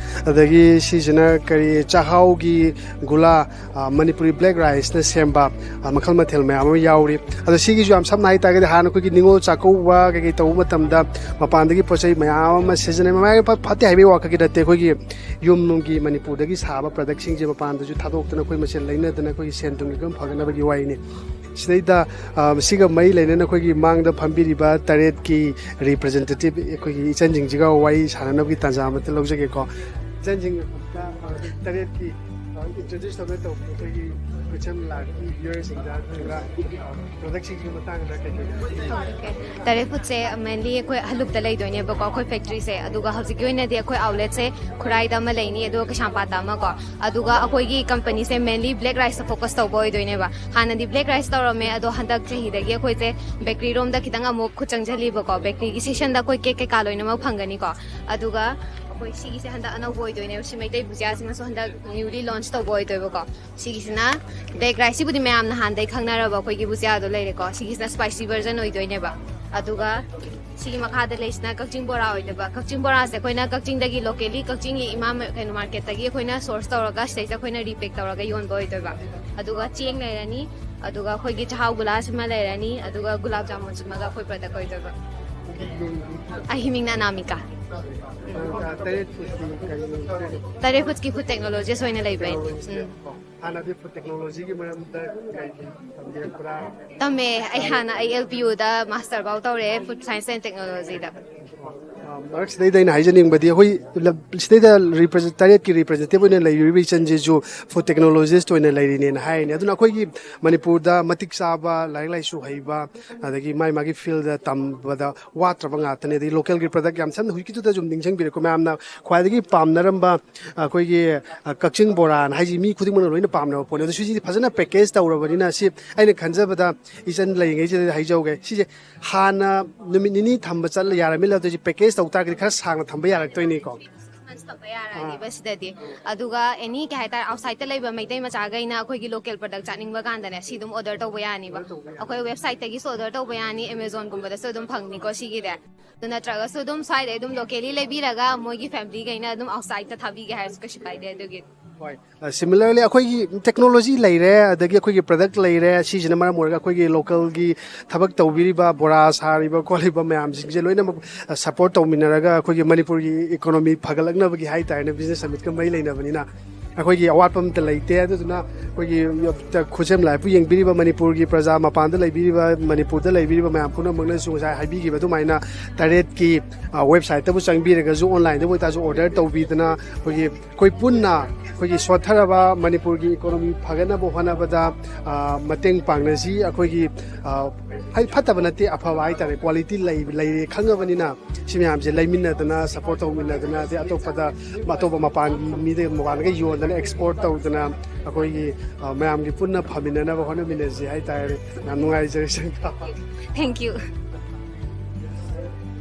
ꯑꯗꯒꯤ ꯁꯤꯁꯤꯅ ꯀꯔꯤ, ꯆꯥꯛꯍꯥꯎꯒꯤ ꯒꯨꯂꯥ, ꯑ, ꯃꯅꯤꯄꯨꯔꯤ ꯕ꯭ꯂꯦꯛ ꯔꯥꯏꯁꯅ ꯁꯦꯝꯕ, ꯑ, ꯃꯈꯜ ꯃꯊꯦꯜ ꯃꯌꯥꯝ ꯑꯃ ꯌꯥꯎꯔꯤ꯫ ꯑꯗꯣ ꯁꯤꯒꯤꯁꯨ ꯌꯥꯝ ꯁꯝꯅ ꯍꯥꯏꯇꯥꯔꯒꯗꯤ, ꯍꯥꯟꯅ ꯑꯩꯈꯣꯏꯒꯤ ꯅꯤꯉꯣꯜ ꯆꯥꯛꯀꯧꯕ ꯀꯩꯀꯩ ꯇꯧꯕ ꯃꯇꯝꯗ ꯃꯄꯥꯟꯗꯒꯤ ꯄꯣꯠ ꯆꯩ ꯃꯌꯥꯝ ꯑꯃ ꯁꯤꯖꯤꯟꯅꯩ꯫ ꯃꯃꯥꯡꯒꯤ ꯐ-, ꯐꯠꯇꯦ ꯍꯥꯏꯕꯒꯤ ꯋꯥꯈꯛꯀꯤ ꯅꯠꯇꯦ, ꯑꯩꯈꯣꯏꯒꯤ ꯌꯨꯝꯒꯤ ꯃꯅꯤꯄꯨꯔꯗꯒꯤ ꯁꯥꯕ ꯄ꯭ꯔꯗꯛꯁꯤꯡꯁꯦ ꯃꯄꯥꯟꯗꯁꯨ ꯊꯥꯗꯣꯛꯇꯅ ꯑꯩꯈꯣꯏ ꯃꯁꯦꯟ ꯂꯩꯅꯗꯅ ꯑꯩꯈꯣꯏꯒꯤ ꯁꯦꯟ ꯊꯨꯝꯒꯤ ꯐꯤꯕꯝ ꯐꯒꯠꯅꯕꯒꯤ ꯋꯥꯔꯤꯅꯤ꯫ ꯁꯤꯗꯩꯗ, ꯑ, ꯁꯤꯒ ꯃꯔꯤ ꯂꯩꯅꯅ ꯑꯩꯈꯣꯏꯒꯤ ꯃꯥꯡꯗ ꯐꯝꯕꯤꯔꯤꯕ ꯇꯔꯦꯠꯀꯤ ꯔꯤꯄ꯭ꯔꯖꯦꯟꯇꯦꯇꯤꯚ ꯑꯩꯈꯣꯏꯒꯤ ꯏꯆꯟꯁꯤꯡꯁꯤꯒ ꯋꯥꯔꯤ ꯁꯥꯟꯅꯅꯕꯒꯤ ꯇꯥꯟꯖꯥ ꯑꯃꯠꯇ ꯂꯧꯖꯒꯦꯀꯣ꯫ ꯏꯆꯟꯁꯤꯡ, ꯑ, ꯇꯔꯦꯠꯀꯤ, ꯑ, ꯏꯟꯇ꯭ꯔꯣꯗ꯭ꯌꯨꯁ ꯇꯧꯅ ꯇꯧꯕ ꯑꯩꯈꯣꯏꯒꯤ ꯀꯣꯏꯁꯟ ꯂꯥꯛꯀꯤ ꯚ꯭ꯌꯨꯋꯔꯁꯤꯡꯗ ꯑꯗꯨꯒ, ꯑ, ꯄ꯭ꯔꯗꯛꯁꯤꯡꯒꯤ ꯃꯇꯥꯡꯗ ꯀꯩꯀꯩ? ꯇꯔꯦꯠ ꯐꯨꯠꯁꯦ ꯃꯦꯟꯂꯤ ꯑꯩꯈꯣꯏ ꯍꯜꯂꯨꯛꯇ ꯂꯩꯗꯣꯏꯅꯦꯕꯀꯣ, ꯑꯩꯈꯣꯏ ꯐꯦꯛꯇ꯭ꯔꯤꯁꯦ꯫ ꯑꯗꯨꯒ ꯍꯧꯖꯤꯛꯀꯤ ꯑꯣꯏꯅꯗꯤ ꯑꯩꯈꯣꯏ ꯑꯥꯎꯠꯂꯦꯠꯁꯦ ꯈꯨꯔꯥꯏꯗ ꯑꯃ ꯂꯩꯅꯤ, ꯑꯗꯨꯒ ꯀꯩꯁꯥꯝꯄꯥꯠꯇ ꯑꯃ ꯀꯣ꯫ ꯑꯗꯨꯒ ꯑꯩꯈꯣꯏꯒꯤ ꯀꯝꯄꯅꯤꯁꯦ ꯃꯦꯟꯂꯤ ꯕ꯭ꯂꯦꯛ ꯔꯥꯏꯁꯇ ꯐꯣꯀꯁ ꯇꯧꯕ ꯑꯣꯏꯗꯣꯏꯅꯦꯕ꯫ ꯍꯥꯟꯅꯗꯤ ꯕ꯭ꯂꯦꯛ ꯔꯥꯏꯁ ꯇꯧꯔꯝꯃꯦ, ꯑꯗꯣ ꯍꯟꯗꯛ ꯆꯍꯤꯗꯒꯤ ꯑꯩꯈꯣꯏꯁꯦ ꯕꯦꯀꯔꯤ ꯔꯣꯝꯗ ꯈꯤꯇꯪ ꯑꯃꯨꯛ ꯈꯨꯠ ꯆꯪꯁꯤꯜꯂꯤꯕꯀꯣ꯫ ꯕꯦꯀꯔꯤꯒꯤ ꯁꯦꯛꯁꯟꯗ ꯑꯩꯈꯣꯏ ꯀꯦꯛ ꯀꯩꯀꯥ ꯂꯣꯏꯅꯃꯛ ꯐꯪꯒꯅꯤꯀꯣ꯫ ꯑꯗꯨꯒ ꯑꯩꯈꯣꯏ ꯁꯤꯒꯤꯁꯦ ꯍꯟꯗꯛ ꯑꯅꯧꯕ ꯑꯣꯏꯗꯣꯏꯅꯦꯕ, ꯁꯤ ꯃꯩꯇꯩ ꯕꯨꯖꯤꯌꯥꯁꯤꯃꯁꯨ ꯍꯟꯗꯛ ꯅ꯭ꯌꯨꯂꯤ ꯂꯣꯟꯆ ꯇꯧꯕ ꯑꯣꯏꯗꯣꯏꯕꯀꯣ꯫ ꯁꯤꯒꯤꯁꯤꯅ ꯕ꯭ꯂꯦꯛ ꯔꯥꯏꯁ, ꯁꯤꯕꯨꯗꯤ ꯃꯌꯥꯝ ꯅꯍꯥꯟꯗꯩ ꯈꯪꯅꯔꯕ ꯑꯩꯈꯣꯏꯒꯤ ꯕꯨꯖꯤꯌꯥꯗꯣ ꯂꯩꯔꯦꯀꯣ꯫ ꯁꯤꯒꯤꯁꯤꯅ ꯁ꯭ꯄꯥꯏꯁꯤ ꯚꯔꯖꯟ ꯑꯣꯏꯗꯣꯏꯅꯦꯕ꯫ ꯑꯗꯨꯒ ꯁꯤꯒꯤ ꯃꯈꯥꯗ ꯂꯩꯁꯤꯅ ꯀꯛꯆꯤꯡ ꯕꯣꯔꯥ ꯑꯣꯏꯗꯣꯏꯕ꯫ ꯀꯛꯆꯤꯡ ꯕꯣꯔꯥꯁꯦ ꯑꯩꯈꯣꯏꯅ ꯀꯛꯆꯤꯡꯗꯒꯤ, ꯂꯣꯀꯦꯜꯂꯤ ꯀꯛꯆꯤꯡꯒꯤ ꯏꯃꯥ ꯃ-, ꯀꯩꯅꯣ, ꯃꯥꯔꯀꯦꯠꯇꯒꯤ ꯑꯩꯈꯣꯏꯅ ꯁꯣꯔꯁ ꯇꯧꯔꯒ ꯁꯤꯗꯩꯁꯤꯗ ꯑꯩꯈꯣꯏꯅ ꯔꯤꯄꯦꯛ ꯇꯧꯔꯒ ꯌꯣꯟꯕ ꯑꯣꯏꯗꯣꯏꯕ꯫ ꯑꯗꯨꯒ ꯆꯦꯡ ꯂꯩꯔꯅꯤ, ꯑꯗꯨꯒ ꯑꯩꯈꯣꯏꯒꯤ ꯆꯥꯛꯍꯥꯎ ꯒꯨꯂꯥꯁꯤꯃ ꯂꯩꯔꯅꯤ, ꯑꯗꯨꯒ ꯒꯨꯂꯥꯞ ꯖꯥꯃꯨꯟꯁꯤꯃꯒ ꯑꯩꯈꯣꯏ ꯄ꯭ꯔꯗꯛ ꯑꯣꯏꯗꯣꯏꯕ꯫ ꯑꯩꯒꯤ ꯃꯤꯡꯅ ꯑꯅꯥꯃꯤꯀꯥ꯫ ꯇꯔꯦꯠ ꯐꯨꯠꯀꯤ ꯀꯔꯤ? ꯇꯔꯦꯠ ꯐꯨꯠꯀꯤ ꯐꯨꯗ ꯇꯦꯛꯅꯣꯂꯣꯖꯤꯁ ꯑꯣꯏꯅ ꯂꯩꯕ ꯑꯩ꯫ ꯎꯝ꯫ ꯍꯥꯟꯅꯗꯤ ꯐꯨꯗ ꯇꯦꯛꯅꯣꯂꯣꯖꯤꯒꯤ ꯃꯔꯝꯗ ꯀꯩ ꯀꯩ ꯇꯝꯕꯤꯔꯛꯄ꯭ꯔꯥ? ꯇꯝꯃꯦ꯫ ꯑꯩ ꯍꯥꯟꯅ ꯑꯩ ꯑꯦꯜ ꯄꯤ ꯌꯨꯗ ꯃꯥꯁꯇꯔ ꯐꯥꯎ ꯇꯧꯔꯛꯑꯦ, ꯐꯨꯗ ꯁꯥꯏꯟꯁ ꯑꯦꯟ ꯇꯦꯛꯅꯣꯂꯣꯖꯤꯗ꯫ ꯑ, ꯃꯔꯛꯁꯤꯗꯩꯗ ꯑꯩꯅ ꯍꯥꯏꯖꯅꯤꯡꯕꯗꯤ, ꯑꯩꯈꯣꯏ ꯂꯝ-, ꯁꯤꯗꯩꯗ ꯔꯤꯄ꯭ꯔꯖꯦꯟ-, ꯇꯔꯦꯠꯀꯤ ꯔꯤꯄ꯭ꯔꯖꯦꯟꯇꯦꯇꯤꯚ ꯑꯣꯏꯅ ꯂꯩꯔꯤꯕ ꯏꯆꯟꯁꯤꯁꯨ ꯐꯨꯗ ꯇꯦꯛꯅꯣꯂꯣꯖꯤꯁ ꯑꯣꯏꯅ ꯂꯩꯔꯤꯅꯦꯅ ꯍꯥꯏꯔꯤꯅꯦ꯫ ꯑꯗꯨꯅ ꯑꯩꯈꯣꯏꯒꯤ ꯃꯅꯤꯄꯨꯔꯗ ꯃꯇꯤꯛ ꯆꯥꯕ, ꯂꯥꯏꯔꯤꯛ ꯂꯥꯏꯁꯨ ꯍꯩꯕ, ꯑꯗꯒꯤ ꯃꯥꯒꯤ ꯃꯥꯒꯤ ꯐꯤꯜꯗ ꯇꯝꯕꯗ ꯋꯥꯠꯇ꯭ꯔꯕ ꯉꯥꯛꯇꯅꯦ꯫ ꯑꯗꯒꯤ ꯂꯣꯀꯦꯜꯒꯤ ꯄ꯭ꯔꯗꯛ ꯌꯥꯝ ꯁꯝꯅ ꯍꯧꯖꯤꯛꯀꯤꯗꯨꯗ ꯁꯨꯝ ꯅꯤꯡꯁꯤꯡꯕꯤꯔꯛꯄ, ꯃꯌꯥꯝꯅ ꯈ꯭ꯋꯥꯏꯗꯒꯤ ꯄꯥꯝꯅꯔꯝꯕ ꯑꯩꯈꯣꯏꯒꯤ, ꯑ, ꯀꯛꯆꯤꯡ ꯕꯣꯔꯥꯅ ꯍꯥꯏꯁꯤ ꯃꯤ ꯈꯨꯗꯤꯡꯃꯛꯅ ꯂꯣꯏꯅ ꯄꯥꯝꯅꯕ ꯄꯣꯠꯅꯤ꯫ ꯑꯗꯣ ꯁꯤꯁꯤꯗꯤ ꯐꯖꯅ ꯄꯦꯀꯦꯖ ꯇꯧꯔꯕꯅꯤꯅ, ꯁꯤ ꯑꯩꯅ ꯈꯟꯖꯕꯗ ꯏꯆꯟ ꯂꯩꯔꯤꯉꯩꯁꯤꯗ ꯍꯥꯏꯖꯍꯧꯒꯦ, ꯁꯤꯁꯦ ꯍꯥꯟꯅ ꯅꯨꯃꯤꯠ ꯅꯤꯅꯤ ꯊꯝꯕ ꯆꯠꯂ ꯌꯥꯔꯝꯃꯤꯅ, ꯍꯧꯖꯤꯛ ꯄꯦꯀꯦꯖ ꯇꯥꯔꯒꯗꯤ ꯈꯔ ꯁꯥꯡꯅ ꯊꯝꯕ ꯌꯥꯔꯛꯇꯣꯏꯅꯤꯀꯣ꯫ ꯊꯝꯕ ꯌꯥꯔꯅꯤꯕ ꯁꯤꯗꯗꯤ꯫ ꯑꯗꯨꯒ ꯑꯦꯅꯤ ꯀꯩ ꯍꯥꯏꯇꯥꯔꯦ, ꯑꯥꯎꯠꯁꯥꯏꯗꯠꯇ ꯂꯩꯕ ꯃꯩꯇꯩ ꯃꯆꯥꯈꯩꯅ ꯑꯩꯈꯣꯏꯒꯤ ꯂꯣꯀꯦꯜ ꯄ꯭ꯔꯗꯛ ꯆꯥꯅꯤꯡꯕ ꯀꯥꯟꯗꯅꯦ, ꯁꯤ ꯑꯗꯨꯝ ꯑꯣꯔꯗꯔ ꯇꯧꯕ ꯌꯥꯅꯤꯕ꯫ ꯑꯩꯈꯣꯏ ꯋꯦꯕꯁꯥꯏꯠꯇꯒꯤꯁꯨ ꯑꯣꯔꯗꯔ ꯇꯧꯕ ꯌꯥꯅꯤ, ꯑꯦꯃꯦꯖꯣꯟꯒꯨꯝꯕꯗꯁꯨ ꯑꯗꯨꯝ ꯐꯪꯅꯤꯀꯣ ꯁꯤꯒꯤꯗꯤ꯫ ꯑꯗꯨ ꯅꯠꯇ꯭ꯔꯒꯁꯨ ꯑꯗꯨꯝ ꯁ꯭ꯋꯥꯏꯗꯩ ꯑꯗꯨꯝ ꯂꯣꯀꯦꯜꯂꯤ ꯂꯩꯕꯤꯔꯒ ꯃꯣꯏꯒꯤ ꯐꯦꯃꯤꯂꯤꯈꯩꯅ ꯑꯗꯨꯝ ꯑꯥꯎꯠꯁꯥꯏꯗꯠꯇ ꯊꯥꯕꯤꯒꯦ ꯍꯥꯏꯔꯁꯨ ꯀꯩꯁꯨ ꯀꯥꯏꯗꯦ꯫ ꯑꯗꯨꯒꯤ ꯍꯣꯏ꯫ ꯁꯤꯃꯤꯂꯔꯂꯤ ꯑꯩꯈꯣꯏꯒꯤ ꯇꯦꯛꯅꯣꯂꯣꯖꯤ ꯂꯩꯔꯦ, ꯑꯗꯒꯤ ꯑꯩꯈꯣꯏꯒꯤ ꯄ꯭ꯔꯗꯛ ꯂꯩꯔꯦ꯫ ꯁꯤꯁꯤꯅ ꯃꯔꯝ ꯑꯣꯏꯔꯒ ꯑꯩꯈꯣꯏꯒꯤ ꯂꯣꯀꯦꯜꯒꯤ ꯊꯕꯛ ꯇꯧꯕꯤꯔꯤꯕ, ꯕꯣꯔꯥ ꯁꯥꯔꯤꯕ ꯈꯣꯠꯂꯤꯕ ꯃꯌꯥꯝꯁꯤꯡꯁꯦ ꯂꯣꯏꯅꯃꯛ ꯁꯄꯣꯔꯠ ꯇꯧꯃꯤꯟꯅꯔꯒ ꯑꯩꯈꯣꯏꯒꯤ ꯃꯅꯤꯄꯨꯔꯒꯤ ꯏꯀꯣꯅꯣꯃꯤ ꯐꯒꯠꯂꯛꯅꯕꯒꯤ ꯍꯥꯏꯇꯥꯔꯦꯅꯦ, ꯕꯤꯖꯤꯅꯦꯁ ꯁꯃꯤꯠꯀ ꯃꯔꯤ ꯂꯩꯅꯕꯅꯤꯅ ꯑꯩꯈꯣꯏꯒꯤ ꯑꯋꯥꯠꯄ ꯑꯝꯇ ꯂꯩꯇꯦ꯫ ꯑꯗꯨꯗꯨꯅ ꯑꯩꯈꯣꯏꯒꯤ ꯈꯨꯠꯁꯦꯝ ꯂꯥꯏꯄꯨ ꯌꯦꯡꯕꯤꯔꯤꯕ ꯃꯅꯤꯄꯨꯔꯒꯤ ꯄ꯭ꯔꯖꯥ, ꯃꯄꯥꯟꯗ ꯂꯩꯕꯤꯔꯤꯕ, ꯃꯅꯤꯄꯨꯔꯗ ꯂꯩꯕꯤꯔꯤꯕ ꯃꯌꯥꯝ ꯄꯨꯝꯅꯃꯛꯅꯁꯨ ꯉꯁꯥꯏ ꯍꯥꯏꯕꯤꯈꯤꯕ ꯑꯗꯨꯃꯥꯏꯅ ꯇꯔꯦꯠꯀꯤ ꯋꯦꯕꯁꯥꯏꯠꯇꯕꯨ ꯆꯪꯕꯤꯔꯒꯁꯨ, ꯑꯣꯟꯂꯥꯏꯟꯗꯕꯨ ꯑꯣꯏꯇꯥꯔꯁꯨ ꯑꯣꯔꯗꯔ ꯇꯧꯕꯤꯗꯅ ꯑꯩꯈꯣꯏꯒꯤ ꯑꯩꯈꯣꯏ ꯄꯨꯟꯅ ꯑꯩꯈꯣꯏꯒꯤ ꯁꯣꯠꯊꯔꯕ ꯃꯅꯤꯄꯨꯔꯒꯤ ꯏꯀꯣꯅꯣꯃꯤ ꯐꯒꯠꯅꯕ ꯍꯣꯠꯅꯕꯗ, ꯑ, ꯃꯇꯦꯡ ꯄꯥꯡꯅꯁꯤ꯫ ꯑꯩꯈꯣꯏꯒꯤ, ꯑ, ꯍꯥꯏ-, ꯐꯠꯇꯕ ꯅꯠꯇꯦ, ꯑꯐꯕ ꯍꯥꯏꯇꯥꯔꯦ, ꯀ꯭ꯋꯥꯂꯤꯇꯤ ꯂꯩ-, ꯂꯩꯔꯦ ꯈꯪꯉꯕꯅꯤꯅ ꯁꯤ ꯃꯌꯥꯝꯁꯦ ꯂꯩꯃꯤꯟꯅꯗꯅ, ꯁꯄꯣꯔꯠ ꯇꯧꯃꯤꯟꯅꯗꯅ, ꯑꯗꯩ ꯑꯇꯣꯞꯄꯗ, ꯑꯇꯣꯞꯄ ꯃꯄꯥꯟꯒꯤ ꯃꯤꯗ, ꯃꯄꯥꯟꯗꯒ ꯌꯣꯟꯗꯅ ꯑꯦꯛꯁꯄꯣꯔꯠ ꯇꯧꯗꯅ ꯑꯩꯈꯣꯏꯒꯤ, ꯑ, ꯃꯌꯥꯝꯒꯤ ꯄꯨꯟꯅ ꯐꯃꯤꯟꯅꯅꯕ ꯍꯣꯠꯅꯃꯤꯟꯅꯁꯤ ꯍꯥꯏꯇꯥꯔꯦ꯫ ꯌꯥꯝ ꯅꯨꯡꯉꯥꯏꯖꯔꯦ, ꯁꯪꯒꯥ꯫ Thank you.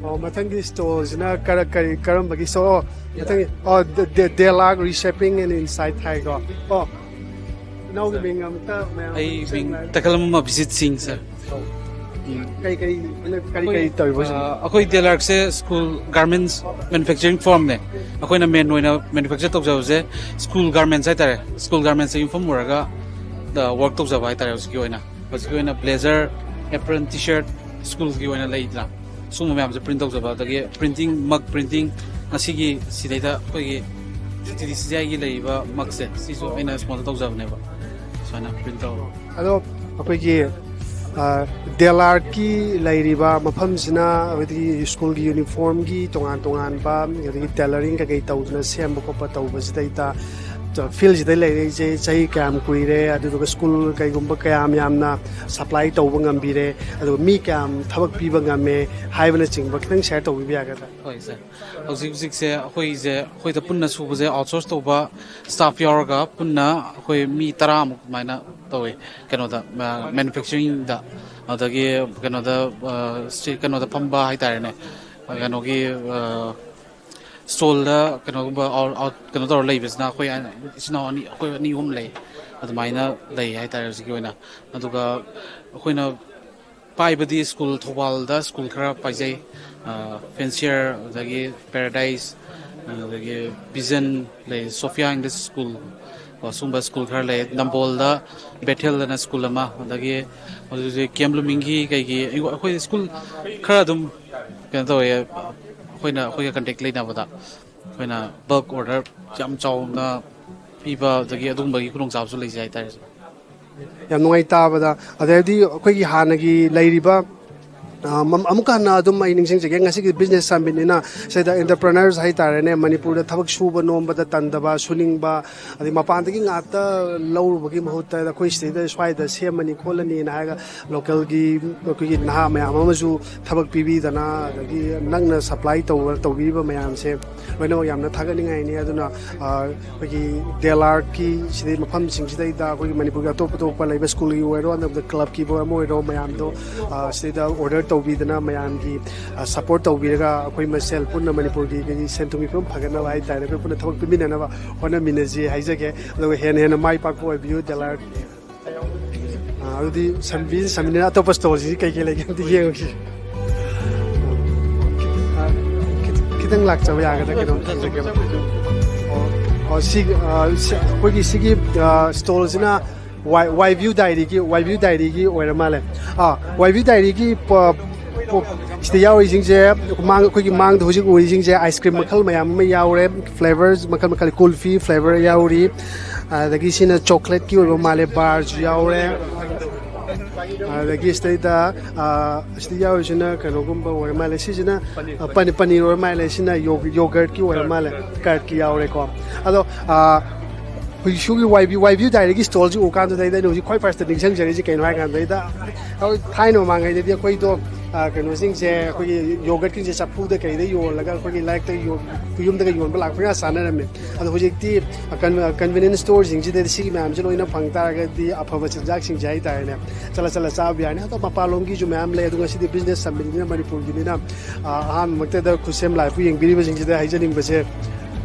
ꯑꯣ, ꯃꯊꯪꯒꯤ ꯁ꯭ꯇꯣꯜꯁꯤꯅ ꯀꯔ-, ꯀꯔꯤ, ꯀꯔꯝꯕꯒꯤ ꯁ꯭ꯇꯣꯜ? ꯑꯣ, ꯃꯊꯪꯒꯤ, ꯑꯣ, the, the, Delak Reshaping and Insight ꯍꯥꯏꯀꯣ꯫ ꯑꯣ, ꯏꯅꯥꯎꯒꯤ ꯃꯤꯡ ꯑꯃꯨꯛꯇ ꯃꯌꯥꯝ ꯑꯩ ꯃꯤꯡ ꯈꯪꯅ-, ꯇꯈꯦꯜꯂꯝꯕꯝ ꯑꯕꯤꯖꯤꯠ ꯁꯤꯡ, ꯁꯥꯔ꯫ ꯀꯩ ꯀꯩ, ꯀꯔꯤ ꯀꯔꯤ ꯇꯧꯔꯤꯕ ꯍꯧꯖꯤꯛ? ꯑ, ꯑꯩꯈꯣꯏ ꯗꯦꯂꯥꯔꯛꯁꯦ ꯁ꯭ꯀꯨꯜ ꯒꯥꯔꯃꯦꯟꯁ ꯃꯦꯅꯨꯐꯦꯛꯆꯔꯤꯡ ꯐꯥꯔꯝꯅꯦ꯫ ꯑꯩꯈꯣꯏꯅ ꯃꯦꯟ ꯑꯣꯏꯅ ꯃꯦꯅꯨꯐꯦꯛꯆꯔ ꯇꯧꯖꯕꯁꯦ ꯁ꯭ꯀꯨꯜ ꯒꯥꯔꯃꯦꯟꯁ ꯍꯥꯏꯇꯥꯔꯦ, ꯁ꯭ꯀꯨꯜ ꯒꯥꯔꯃꯦꯟꯁꯇ ꯌꯨꯝꯐꯝ ꯑꯣꯏꯔꯒ ꯋꯔꯛ ꯇꯧꯖꯕ ꯍꯥꯏꯇꯥꯔꯦ꯫ ꯍꯧꯖꯤꯛꯀꯤ ꯑꯣꯏꯅ, ꯍꯧꯖꯤꯛꯀꯤ ꯑꯣꯏꯅ ꯕ꯭ꯂꯦꯖꯔ, ꯑꯦꯄ꯭ꯔꯟ, ꯇꯤ ꯁꯥꯔꯠ, ꯁ꯭ꯀꯨꯜꯒꯤ ꯑꯣꯏꯅ ꯂꯩꯗꯅ, ꯁꯨꯝꯕ ꯃꯌꯥꯝꯁꯦ ꯄ꯭ꯔꯤꯟ ꯇꯧꯖꯕ, ꯑꯗꯒꯤ ꯄ꯭ꯔꯤꯟꯇꯤꯡ, ꯃꯛ ꯄ꯭ꯔꯤꯟꯇꯤꯡ, ꯉꯁꯤꯒꯤ ꯁꯤꯗꯩꯗ ꯑꯩꯈꯣꯏꯒꯤ C T D C G ꯑꯥꯏꯒꯤ ꯂꯩꯔꯤꯕ ꯃꯛꯁꯦ, ꯁꯤꯁꯨ ꯑꯩꯅ ꯁ꯭ꯄꯣꯟꯁꯔ ꯇꯧꯖꯕꯅꯦꯕ, ꯁꯨꯃꯥꯏꯅ ꯄ꯭ꯔꯤꯟ ꯇꯧꯔꯒ꯫ ꯑꯗꯣ ꯑꯩꯈꯣꯏꯒꯤ, ꯑ, ꯗꯦꯂꯥꯔꯀꯤ ꯂꯩꯔꯤꯕ ꯃꯐꯝꯁꯤꯅ ꯍꯥꯏꯕꯗꯤ ꯁ꯭ꯀꯨꯜꯒꯤ ꯌꯨꯅꯤꯐꯣꯔꯝꯒꯤ ꯇꯣꯉꯥꯟ ꯇꯣꯉꯥꯟꯕ, ꯑꯗꯒꯤ ꯇꯦꯂꯔꯤꯡ ꯀꯩꯀꯩ ꯇꯧꯗꯅ ꯁꯦꯝꯕ ꯈꯣꯠꯄ ꯇꯧꯕꯁꯤꯗꯩꯗ ꯐꯤꯜꯁꯤꯗ ꯂꯩꯔꯛꯏꯁꯦ ꯆꯍꯤ ꯀꯌꯥꯝ ꯀꯨꯏꯔꯦ, ꯑꯗꯨꯗꯨꯒ ꯁ꯭ꯀꯨꯜ ꯀꯩꯒꯨꯝꯕ ꯀꯌꯥꯝ ꯌꯥꯝꯅ ꯁꯄ꯭ꯂꯥꯏ ꯇꯧꯕ ꯉꯝꯕꯤꯔꯦ, ꯑꯗꯨꯒ ꯃꯤ ꯀꯌꯥꯝ ꯊꯕꯛ ꯄꯤꯕ ꯉꯝꯃꯦ ꯍꯥꯏꯕꯅꯆꯤꯡꯕ ꯈꯤꯇꯪ ꯁꯤꯌꯔ ꯇꯧꯕꯤꯕ ꯌꯥꯒꯗ꯭ꯔꯥ? ꯍꯣꯏ, ꯁꯥꯔ꯫ ꯍꯧꯖꯤꯛ ꯍꯧꯖꯤꯛꯁꯦ ꯑꯩꯈꯣꯏꯁꯦ, ꯑꯩꯈꯣꯏꯗ ꯄꯨꯟꯅ ꯁꯨꯕꯁꯦ, ꯑꯥꯎꯠꯁꯣꯔꯁ ꯇꯧꯕ ꯁ꯭ꯇꯥꯐ ꯌꯥꯎꯔꯒ ꯄꯨꯟꯅ ꯑꯩꯈꯣꯏ ꯃꯤ ꯇꯔꯥꯃꯨꯛ ꯑꯗꯨꯃꯥꯏꯅ ꯇꯧꯋꯦ꯫ ꯀꯩꯅꯣꯗ, ꯃꯦꯅꯨꯐꯦꯛꯆꯔꯤꯡꯗ, ꯑꯗꯒꯤ ꯀꯩꯅꯣꯗ, ꯑ, ꯁꯤ ꯀꯩꯅꯣꯗ ꯐꯝꯕ ꯍꯥꯏꯇꯥꯔꯦꯅꯦ, ꯀꯩꯅꯣꯒꯤ ꯁ꯭ꯇꯣꯜꯗ ꯀꯩꯅꯣꯒꯨꯝꯕ ꯑꯥꯎꯠ ꯀꯩꯅꯣ ꯇꯧꯔ ꯂꯩꯕꯁꯤꯅ ꯑꯩꯈꯣꯏ ꯏꯆꯤꯟ ꯏꯅꯥꯎ ꯑꯅꯤ, ꯑꯩꯈꯣꯏ ꯑꯅꯤ ꯑꯍꯨꯝ ꯂꯩ꯫ ꯑꯗꯨꯃꯥꯏꯅ ꯂꯩ ꯍꯥꯏꯇꯥꯔꯦ ꯍꯧꯖꯤꯛꯀꯤ ꯑꯣꯏꯅ꯫ ꯑꯗꯨꯒ ꯑꯩꯈꯣꯏꯅ ꯄꯥꯏꯕꯗꯤ ꯁ꯭ꯀꯨꯜ, ꯊꯧꯕꯥꯜꯗ ꯁ꯭ꯀꯨꯜ ꯈꯔ ꯄꯥꯏꯖꯩ꯫ ꯐꯦꯟꯁꯤꯌꯔ, ꯑꯗꯒꯤ ꯄꯦꯔꯥꯗꯥꯏꯁ, ꯑꯗꯒꯤ ꯚꯤꯖꯟ, ꯂꯩ ꯁꯣꯐꯤꯌꯥ ꯏꯪꯂꯤꯁ ꯁ꯭ꯀꯨꯜ, ꯀꯣ, ꯁꯨꯝꯕ ꯁ꯭ꯀꯨꯜ ꯈꯔ ꯂꯩ꯫ ꯅꯝꯕꯣꯜꯗ ꯕꯦꯊꯦꯜ ꯑꯅ ꯁ꯭ꯀꯨꯜ ꯑꯃ, ꯑꯗꯒꯤ ꯍꯧꯖꯤꯛ ꯍꯧꯖꯤꯛ ꯀꯦꯝ ꯕ꯭ꯂꯨꯃꯤꯡꯒꯤ ꯀꯩꯒꯤ ꯑꯩꯈꯣꯏ ꯁ꯭ꯀꯨꯜ ꯈꯔ ꯑꯗꯨꯝ ꯀꯩꯅꯣ ꯇꯧꯋꯦ꯫ ꯑꯩꯈꯣꯏꯅ, ꯑꯩꯈꯣꯏꯒ ꯀꯟꯇꯦꯛ ꯂꯩꯅꯕꯗ ꯑꯩꯈꯣꯏꯅ ꯕꯜꯛ ꯑꯣꯔꯗꯔ ꯌꯥꯝ ꯆꯥꯎꯅ ꯄꯤꯕ, ꯑꯗꯒꯤ ꯑꯗꯨꯒꯨꯝꯕꯒꯤ ꯈꯨꯗꯣꯡꯆꯥꯕꯁꯨ ꯂꯩꯖꯩ ꯍꯥꯏꯇꯥꯔꯦ꯫ ꯌꯥꯝ ꯅꯨꯡꯉꯥꯏ ꯇꯥꯕꯗ꯫ ꯑꯗꯩꯗꯤ ꯑꯩꯈꯣꯏꯒꯤ ꯍꯥꯟꯅꯒꯤ ꯂꯩꯔꯤꯕ, ꯑ, ꯃꯝ-, ꯑꯃꯨꯛꯀ ꯍꯟꯅ ꯑꯗꯨꯝ ꯑꯩ ꯅꯤꯡꯁꯤꯡꯖꯒꯦ, ꯉꯁꯤꯒꯤ ꯕꯤꯖꯤꯅꯦꯁ ꯁꯝꯃꯤꯠꯅꯤꯅ ꯁꯤꯗ ꯑꯦꯟꯇꯔꯄ꯭ꯔꯦꯅꯔꯁ ꯍꯥꯏꯇꯥꯔꯦꯅꯦ, ꯃꯅꯤꯄꯨꯔꯗ ꯊꯕꯛ ꯁꯨꯕ ꯅꯣꯝꯕꯗ ꯇꯟꯗꯕ, ꯁꯨꯅꯤꯡꯕ, ꯑꯗꯩ ꯃꯄꯥꯟꯗꯒꯤ ꯉꯥꯛꯇ ꯂꯧꯔꯨꯕꯒꯤ ꯃꯍꯨꯠꯇ ꯑꯩꯈꯣꯏ ꯁꯤꯗꯩꯗ ꯁ꯭ꯋꯥꯏꯗ ꯁꯦꯝꯃꯅꯤ ꯈꯣꯠꯂꯅꯤꯅ ꯍꯥꯏꯔꯒ ꯂꯣꯀꯦꯜꯒꯤ ꯑꯩꯈꯣꯏꯒꯤ ꯅꯍꯥ ꯃꯌꯥꯝ ꯑꯃꯁꯨ ꯊꯕꯛ ꯄꯤꯕꯤꯗꯅ, ꯑꯗꯒꯤ ꯅꯛꯅ ꯁꯄ꯭ꯂꯥꯏ ꯇꯧꯕ, ꯇꯧꯕꯤꯔꯤꯕ ꯃꯌꯥꯝꯁꯦ ꯂꯣꯏꯅꯃꯛ ꯌꯥꯝꯅ ꯊꯥꯒꯠꯅꯤꯡꯉꯥꯏꯅꯤ꯫ ꯑꯗꯨꯅ, ꯑ, ꯑꯩꯈꯣꯏꯒꯤ ꯗꯦꯂꯥꯔꯠꯀꯤ ꯁꯤꯗꯩ ꯃꯐꯝꯁꯤꯡꯁꯤꯗꯩꯗ ꯑꯩꯈꯣꯏꯒꯤ ꯃꯅꯤꯄꯨꯔꯒꯤ ꯑꯇꯣꯞ ꯑꯇꯣꯞꯄ ꯂꯩꯕ ꯁ꯭ꯀꯨꯜꯒꯤ ꯑꯣꯏꯔꯣ, ꯑꯗꯨꯒ ꯀ꯭ꯂꯕꯀꯤꯕꯨ ꯑꯃ ꯑꯣꯏꯔꯣ, ꯃꯌꯥꯝꯗꯣ, ꯑ, ꯁꯤꯗꯩꯗ ꯑꯣꯔꯗꯔ ꯇꯧꯕꯤꯗꯅ ꯃꯌꯥꯝꯒꯤ, ꯑ, ꯁꯄꯣꯔꯠ ꯇꯧꯕꯤꯔꯒ ꯑꯩꯈꯣꯏ ꯃꯁꯦꯜ ꯄꯨꯟꯅ ꯃꯅꯤꯄꯨꯔꯒꯤ ꯑꯩꯈꯣꯏꯒꯤ ꯁꯦꯟ ꯊꯨꯝꯒꯤ ꯐꯤꯕꯝ ꯐꯒꯠꯅꯕ ꯍꯥꯏꯇꯥꯔꯦ, ꯑꯩꯈꯣꯏ ꯄꯨꯟꯅ ꯊꯕꯛ ꯄꯤꯃꯤꯟꯅꯅꯕ ꯍꯣꯠꯅꯃꯤꯟꯅꯁꯤ ꯍꯥꯏꯖꯒꯦ꯫ ꯑꯗꯨꯒ ꯍꯦꯟꯅ ꯍꯦꯟꯅ ꯃꯥꯏ ꯄꯥꯛꯄ ꯑꯣꯏꯕꯤꯌꯨ ꯗꯦꯂꯥꯔꯠ꯫ ꯑ, ꯑꯗꯨꯗꯤ ꯁꯝꯕꯤ-, ꯁꯝꯕꯤꯅ ꯑꯇꯣꯞꯄ ꯁ꯭ꯇꯣꯜꯁꯤꯗꯤ ꯀꯩ ꯀꯩ ꯂꯩꯒꯦ ꯑꯝꯇ ꯌꯦꯡꯉꯨꯁꯤ꯫ ꯑ, ꯈꯤꯇ-, ꯈꯤꯇꯪ ꯂꯥꯛꯆꯕ ꯌꯥꯒꯗ꯭ꯔꯥ? ꯀꯩꯅꯣꯝ ꯊꯝꯖꯒꯦꯕ꯫ ꯑꯣ, ꯑꯣ, ꯁꯤ, ꯑ, ꯁꯤ, ꯑꯩꯈꯣꯏꯒꯤ ꯁꯤꯒꯤ, ꯑ, ꯁ꯭ꯇꯣꯜꯁꯤꯅ ꯋꯥꯏ-, ꯋꯥꯏ ꯚ꯭ꯌꯨ ꯗꯥꯏꯔꯤꯒꯤ, ꯋꯥꯏ ꯚ꯭ꯌꯨ ꯗꯥꯏꯔꯤꯒꯤ ꯑꯣꯏꯔ ꯃꯥꯜꯂꯦ꯫ ꯑꯥ, ꯋꯥꯏ ꯚ꯭ꯌꯨ ꯗꯥꯏꯔꯤꯒꯤ ꯄ-, ꯄ-, ꯁꯤꯗ ꯌꯥꯎꯔꯤꯁꯤꯡꯁꯦ, ꯃꯥꯡ-, ꯑꯩꯈꯣꯏꯒꯤ ꯃꯥꯡꯗ ꯍꯧꯖꯤꯛ ꯎꯔꯤꯁꯤꯡꯁꯦ ꯑꯥꯏꯁ ꯀ꯭ꯔꯤꯝ ꯃꯈꯜ ꯃꯌꯥꯝ ꯑꯃ ꯌꯥꯎꯔꯦ, ꯐ꯭ꯂꯦꯚꯔꯁ ꯃꯈꯜ ꯃꯈꯜ, ꯀꯨꯜꯐꯤ ꯐ꯭ꯂꯦꯚꯔ ꯌꯥꯎꯔꯤ, ꯑꯗꯒꯤ ꯁꯤꯅ ꯆꯣꯀ꯭ꯂꯦꯠꯀꯤ ꯑꯣꯏꯕ ꯃꯥꯜꯂꯦ, ꯕꯥꯔꯁꯨ ꯌꯥꯎꯔꯦ꯫ ꯑꯗꯒꯤ ꯁꯤꯗꯩꯗ, ꯑ, ꯁꯤꯗ ꯌꯥꯎꯔꯤꯁꯤꯅ ꯀꯩꯅꯣꯒꯨꯝꯕ ꯑꯣꯏꯔ ꯃꯥꯜꯂꯦ꯫ ꯁꯤꯁꯤꯅ, ꯑ, ꯄꯅꯤ-, ꯄꯅꯤꯔ ꯑꯣꯏꯔ ꯃꯥꯜꯂꯦ꯫ ꯁꯤꯅ ꯌꯣ-, ꯌꯣꯒꯔꯠꯀꯤ ꯑꯣꯏꯔ ꯃꯥꯜꯂꯦ, ꯀꯔꯠꯀꯤ ꯌꯥꯎꯔꯦꯀꯣ꯫ ꯑꯗꯣ, ꯑ, ꯍꯧꯖꯤꯛ ꯁꯣꯝꯒꯤ ꯋꯥꯏ ꯕꯤ ꯋꯥꯏ ꯕꯤ ꯗꯥꯏꯔꯤꯒꯤ ꯁ꯭ꯇꯣꯜꯁꯤ ꯎꯀꯥꯟꯗꯨꯗꯩꯗ ꯑꯩꯅ ꯍꯧꯖꯤꯛ ꯈ꯭ꯋꯥꯏ ꯐꯥꯔꯁꯇ ꯅꯤꯡꯁꯤꯡꯖꯔꯤꯁꯦ ꯀꯩꯅꯣ ꯍꯥꯏ ꯀꯥꯟꯗꯩꯗ, ꯑꯩꯈꯣꯏ ꯊꯥꯏꯅ ꯃꯃꯥꯡꯉꯩꯗꯗꯤ ꯑꯩꯈꯣꯏꯗꯣ, ꯑ, ꯀꯩꯅꯣꯁꯤꯡꯁꯦ, ꯑꯩꯈꯣꯏꯒꯤ ꯌꯣꯒꯔꯠꯀꯤꯁꯦ ꯆꯐꯨꯗ ꯀꯩꯗ ꯌꯣꯜꯂꯒ ꯑꯩꯈꯣꯏꯒꯤ ꯂꯥꯏꯔꯤꯛꯇ ꯌꯣ-, ꯌꯨꯝꯗꯒ ꯌꯣꯟꯕ ꯂꯥꯛꯄ ꯉꯥꯛ ꯆꯥꯅꯔꯝꯃꯦ꯫ ꯑꯗꯣ ꯍꯧꯖꯤꯛꯇꯤ ꯀꯟ-, ꯀꯟꯚꯤꯅꯤꯌꯟꯁ ꯁ꯭ꯇꯣꯔꯁꯤꯡꯁꯤꯗ ꯁꯤꯒꯤ ꯃꯌꯥꯝꯁꯦ ꯂꯣꯏꯅ ꯐꯪ ꯇꯥꯔꯒꯗꯤ ꯑꯐꯕ ꯆꯤꯟꯖꯥꯛꯁꯤꯡꯁꯦ ꯍꯥꯏ ꯇꯥꯔꯦꯅꯦ, ꯆꯠꯂ ꯆꯠꯂ ꯆꯥꯕ ꯌꯥꯔꯅꯤ꯫ ꯑꯗꯣ ꯃꯄꯥꯟꯂꯣꯝꯒꯤꯁꯨ ꯃꯌꯥꯝ ꯂꯩ꯫ ꯑꯗꯣ ꯉꯁꯤꯗꯤ ꯕꯤꯖꯤꯅꯦꯁ ꯁꯝꯃꯤꯠꯅꯤꯅ, ꯃꯅꯤꯄꯨꯔꯒꯤꯅꯤꯅ, ꯑ, ꯑꯍꯥꯟꯕꯃꯛꯇꯗ ꯈꯨꯠꯁꯦꯝ ꯂꯥꯏꯐꯄꯨ ꯌꯦꯡꯕꯤꯔꯤꯕꯁꯤꯡꯁꯤꯗ ꯍꯥꯏꯖꯅꯤꯡꯕꯁꯦ,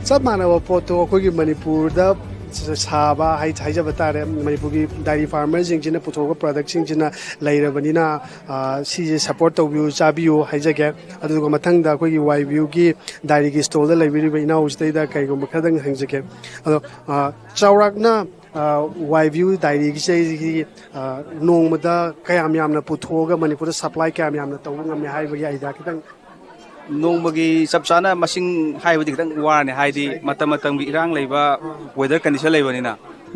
ꯆꯞ ꯃꯥꯟꯅꯕ ꯄꯣꯠꯇꯣ ꯑꯩꯈꯣꯏꯒꯤ ꯃꯅꯤꯄꯨꯔꯗ ꯁꯥꯕ ꯍꯥꯏ-, ꯍꯥꯏꯖꯕ ꯇꯥꯔꯦ, ꯃꯅꯤꯄꯨꯔꯒꯤ ꯗꯥꯏꯔꯤ ꯐꯥꯔꯃꯔꯁꯤꯡꯁꯤꯅ ꯄꯨꯊꯣꯛꯄ ꯄ꯭ꯔꯗꯛꯁꯤꯡꯁꯤꯅ ꯂꯩꯔꯕꯅꯤꯅ, ꯑ, ꯁꯤꯁꯦ ꯁꯞꯄꯣꯔꯠ ꯇꯧꯕꯤꯌꯨ, ꯆꯥꯕꯤꯌꯨ ꯍꯥꯏꯖꯒꯦ꯫ ꯑꯗꯨꯒ ꯃꯊꯪꯗ ꯑꯩꯈꯣꯏꯒꯤ ꯋꯥꯏ ꯕꯤ ꯌꯨꯒꯤ ꯗꯥꯏꯔꯤꯒꯤ ꯁ꯭ꯇꯣꯜꯗ ꯂꯩꯕꯤꯔꯤꯕ ꯏꯅꯥꯎꯁꯤꯗꯩꯗ ꯀꯩꯒꯨꯝꯕ ꯈꯔꯗꯪ ꯍꯪꯖꯒꯦ꯫ ꯑꯗꯣ, ꯑ, ꯆꯥꯎꯔꯥꯛꯅ, ꯑ, ꯋꯥꯏ ꯕꯤ ꯌꯨ ꯗꯥꯏꯔꯤꯒꯤꯁꯦ, ꯑ, ꯅꯣꯡꯃꯗ ꯀꯌꯥꯝ ꯌꯥꯝꯅ ꯄꯨꯊꯣꯛꯑꯒ ꯃꯅꯤꯄꯨꯔꯗ ꯁꯄ꯭ꯂꯥꯏ ꯀꯌꯥꯝ ꯌꯥꯝꯅ ꯇꯧꯕ ꯉꯝꯃꯦ ꯍꯥꯏꯕꯒꯤ ꯑꯥꯏꯗꯤꯌꯥ ꯈꯤꯇꯪ? ꯅꯣꯡꯃꯒꯤ ꯆꯞ ꯆꯥꯅ ꯃꯁꯤꯡ ꯍꯥꯏꯕꯗꯤ ꯈꯤꯇꯪ ꯋꯥꯔꯅꯤ, ꯍꯥꯏꯗꯤ ꯃꯇꯝ ꯃꯇꯝꯒꯤ ꯏꯔꯥꯡ ꯂꯩꯕ, ꯋꯦꯗꯔ ꯀꯟꯗꯤꯁꯟ ꯂꯩꯕꯅꯤꯅ꯫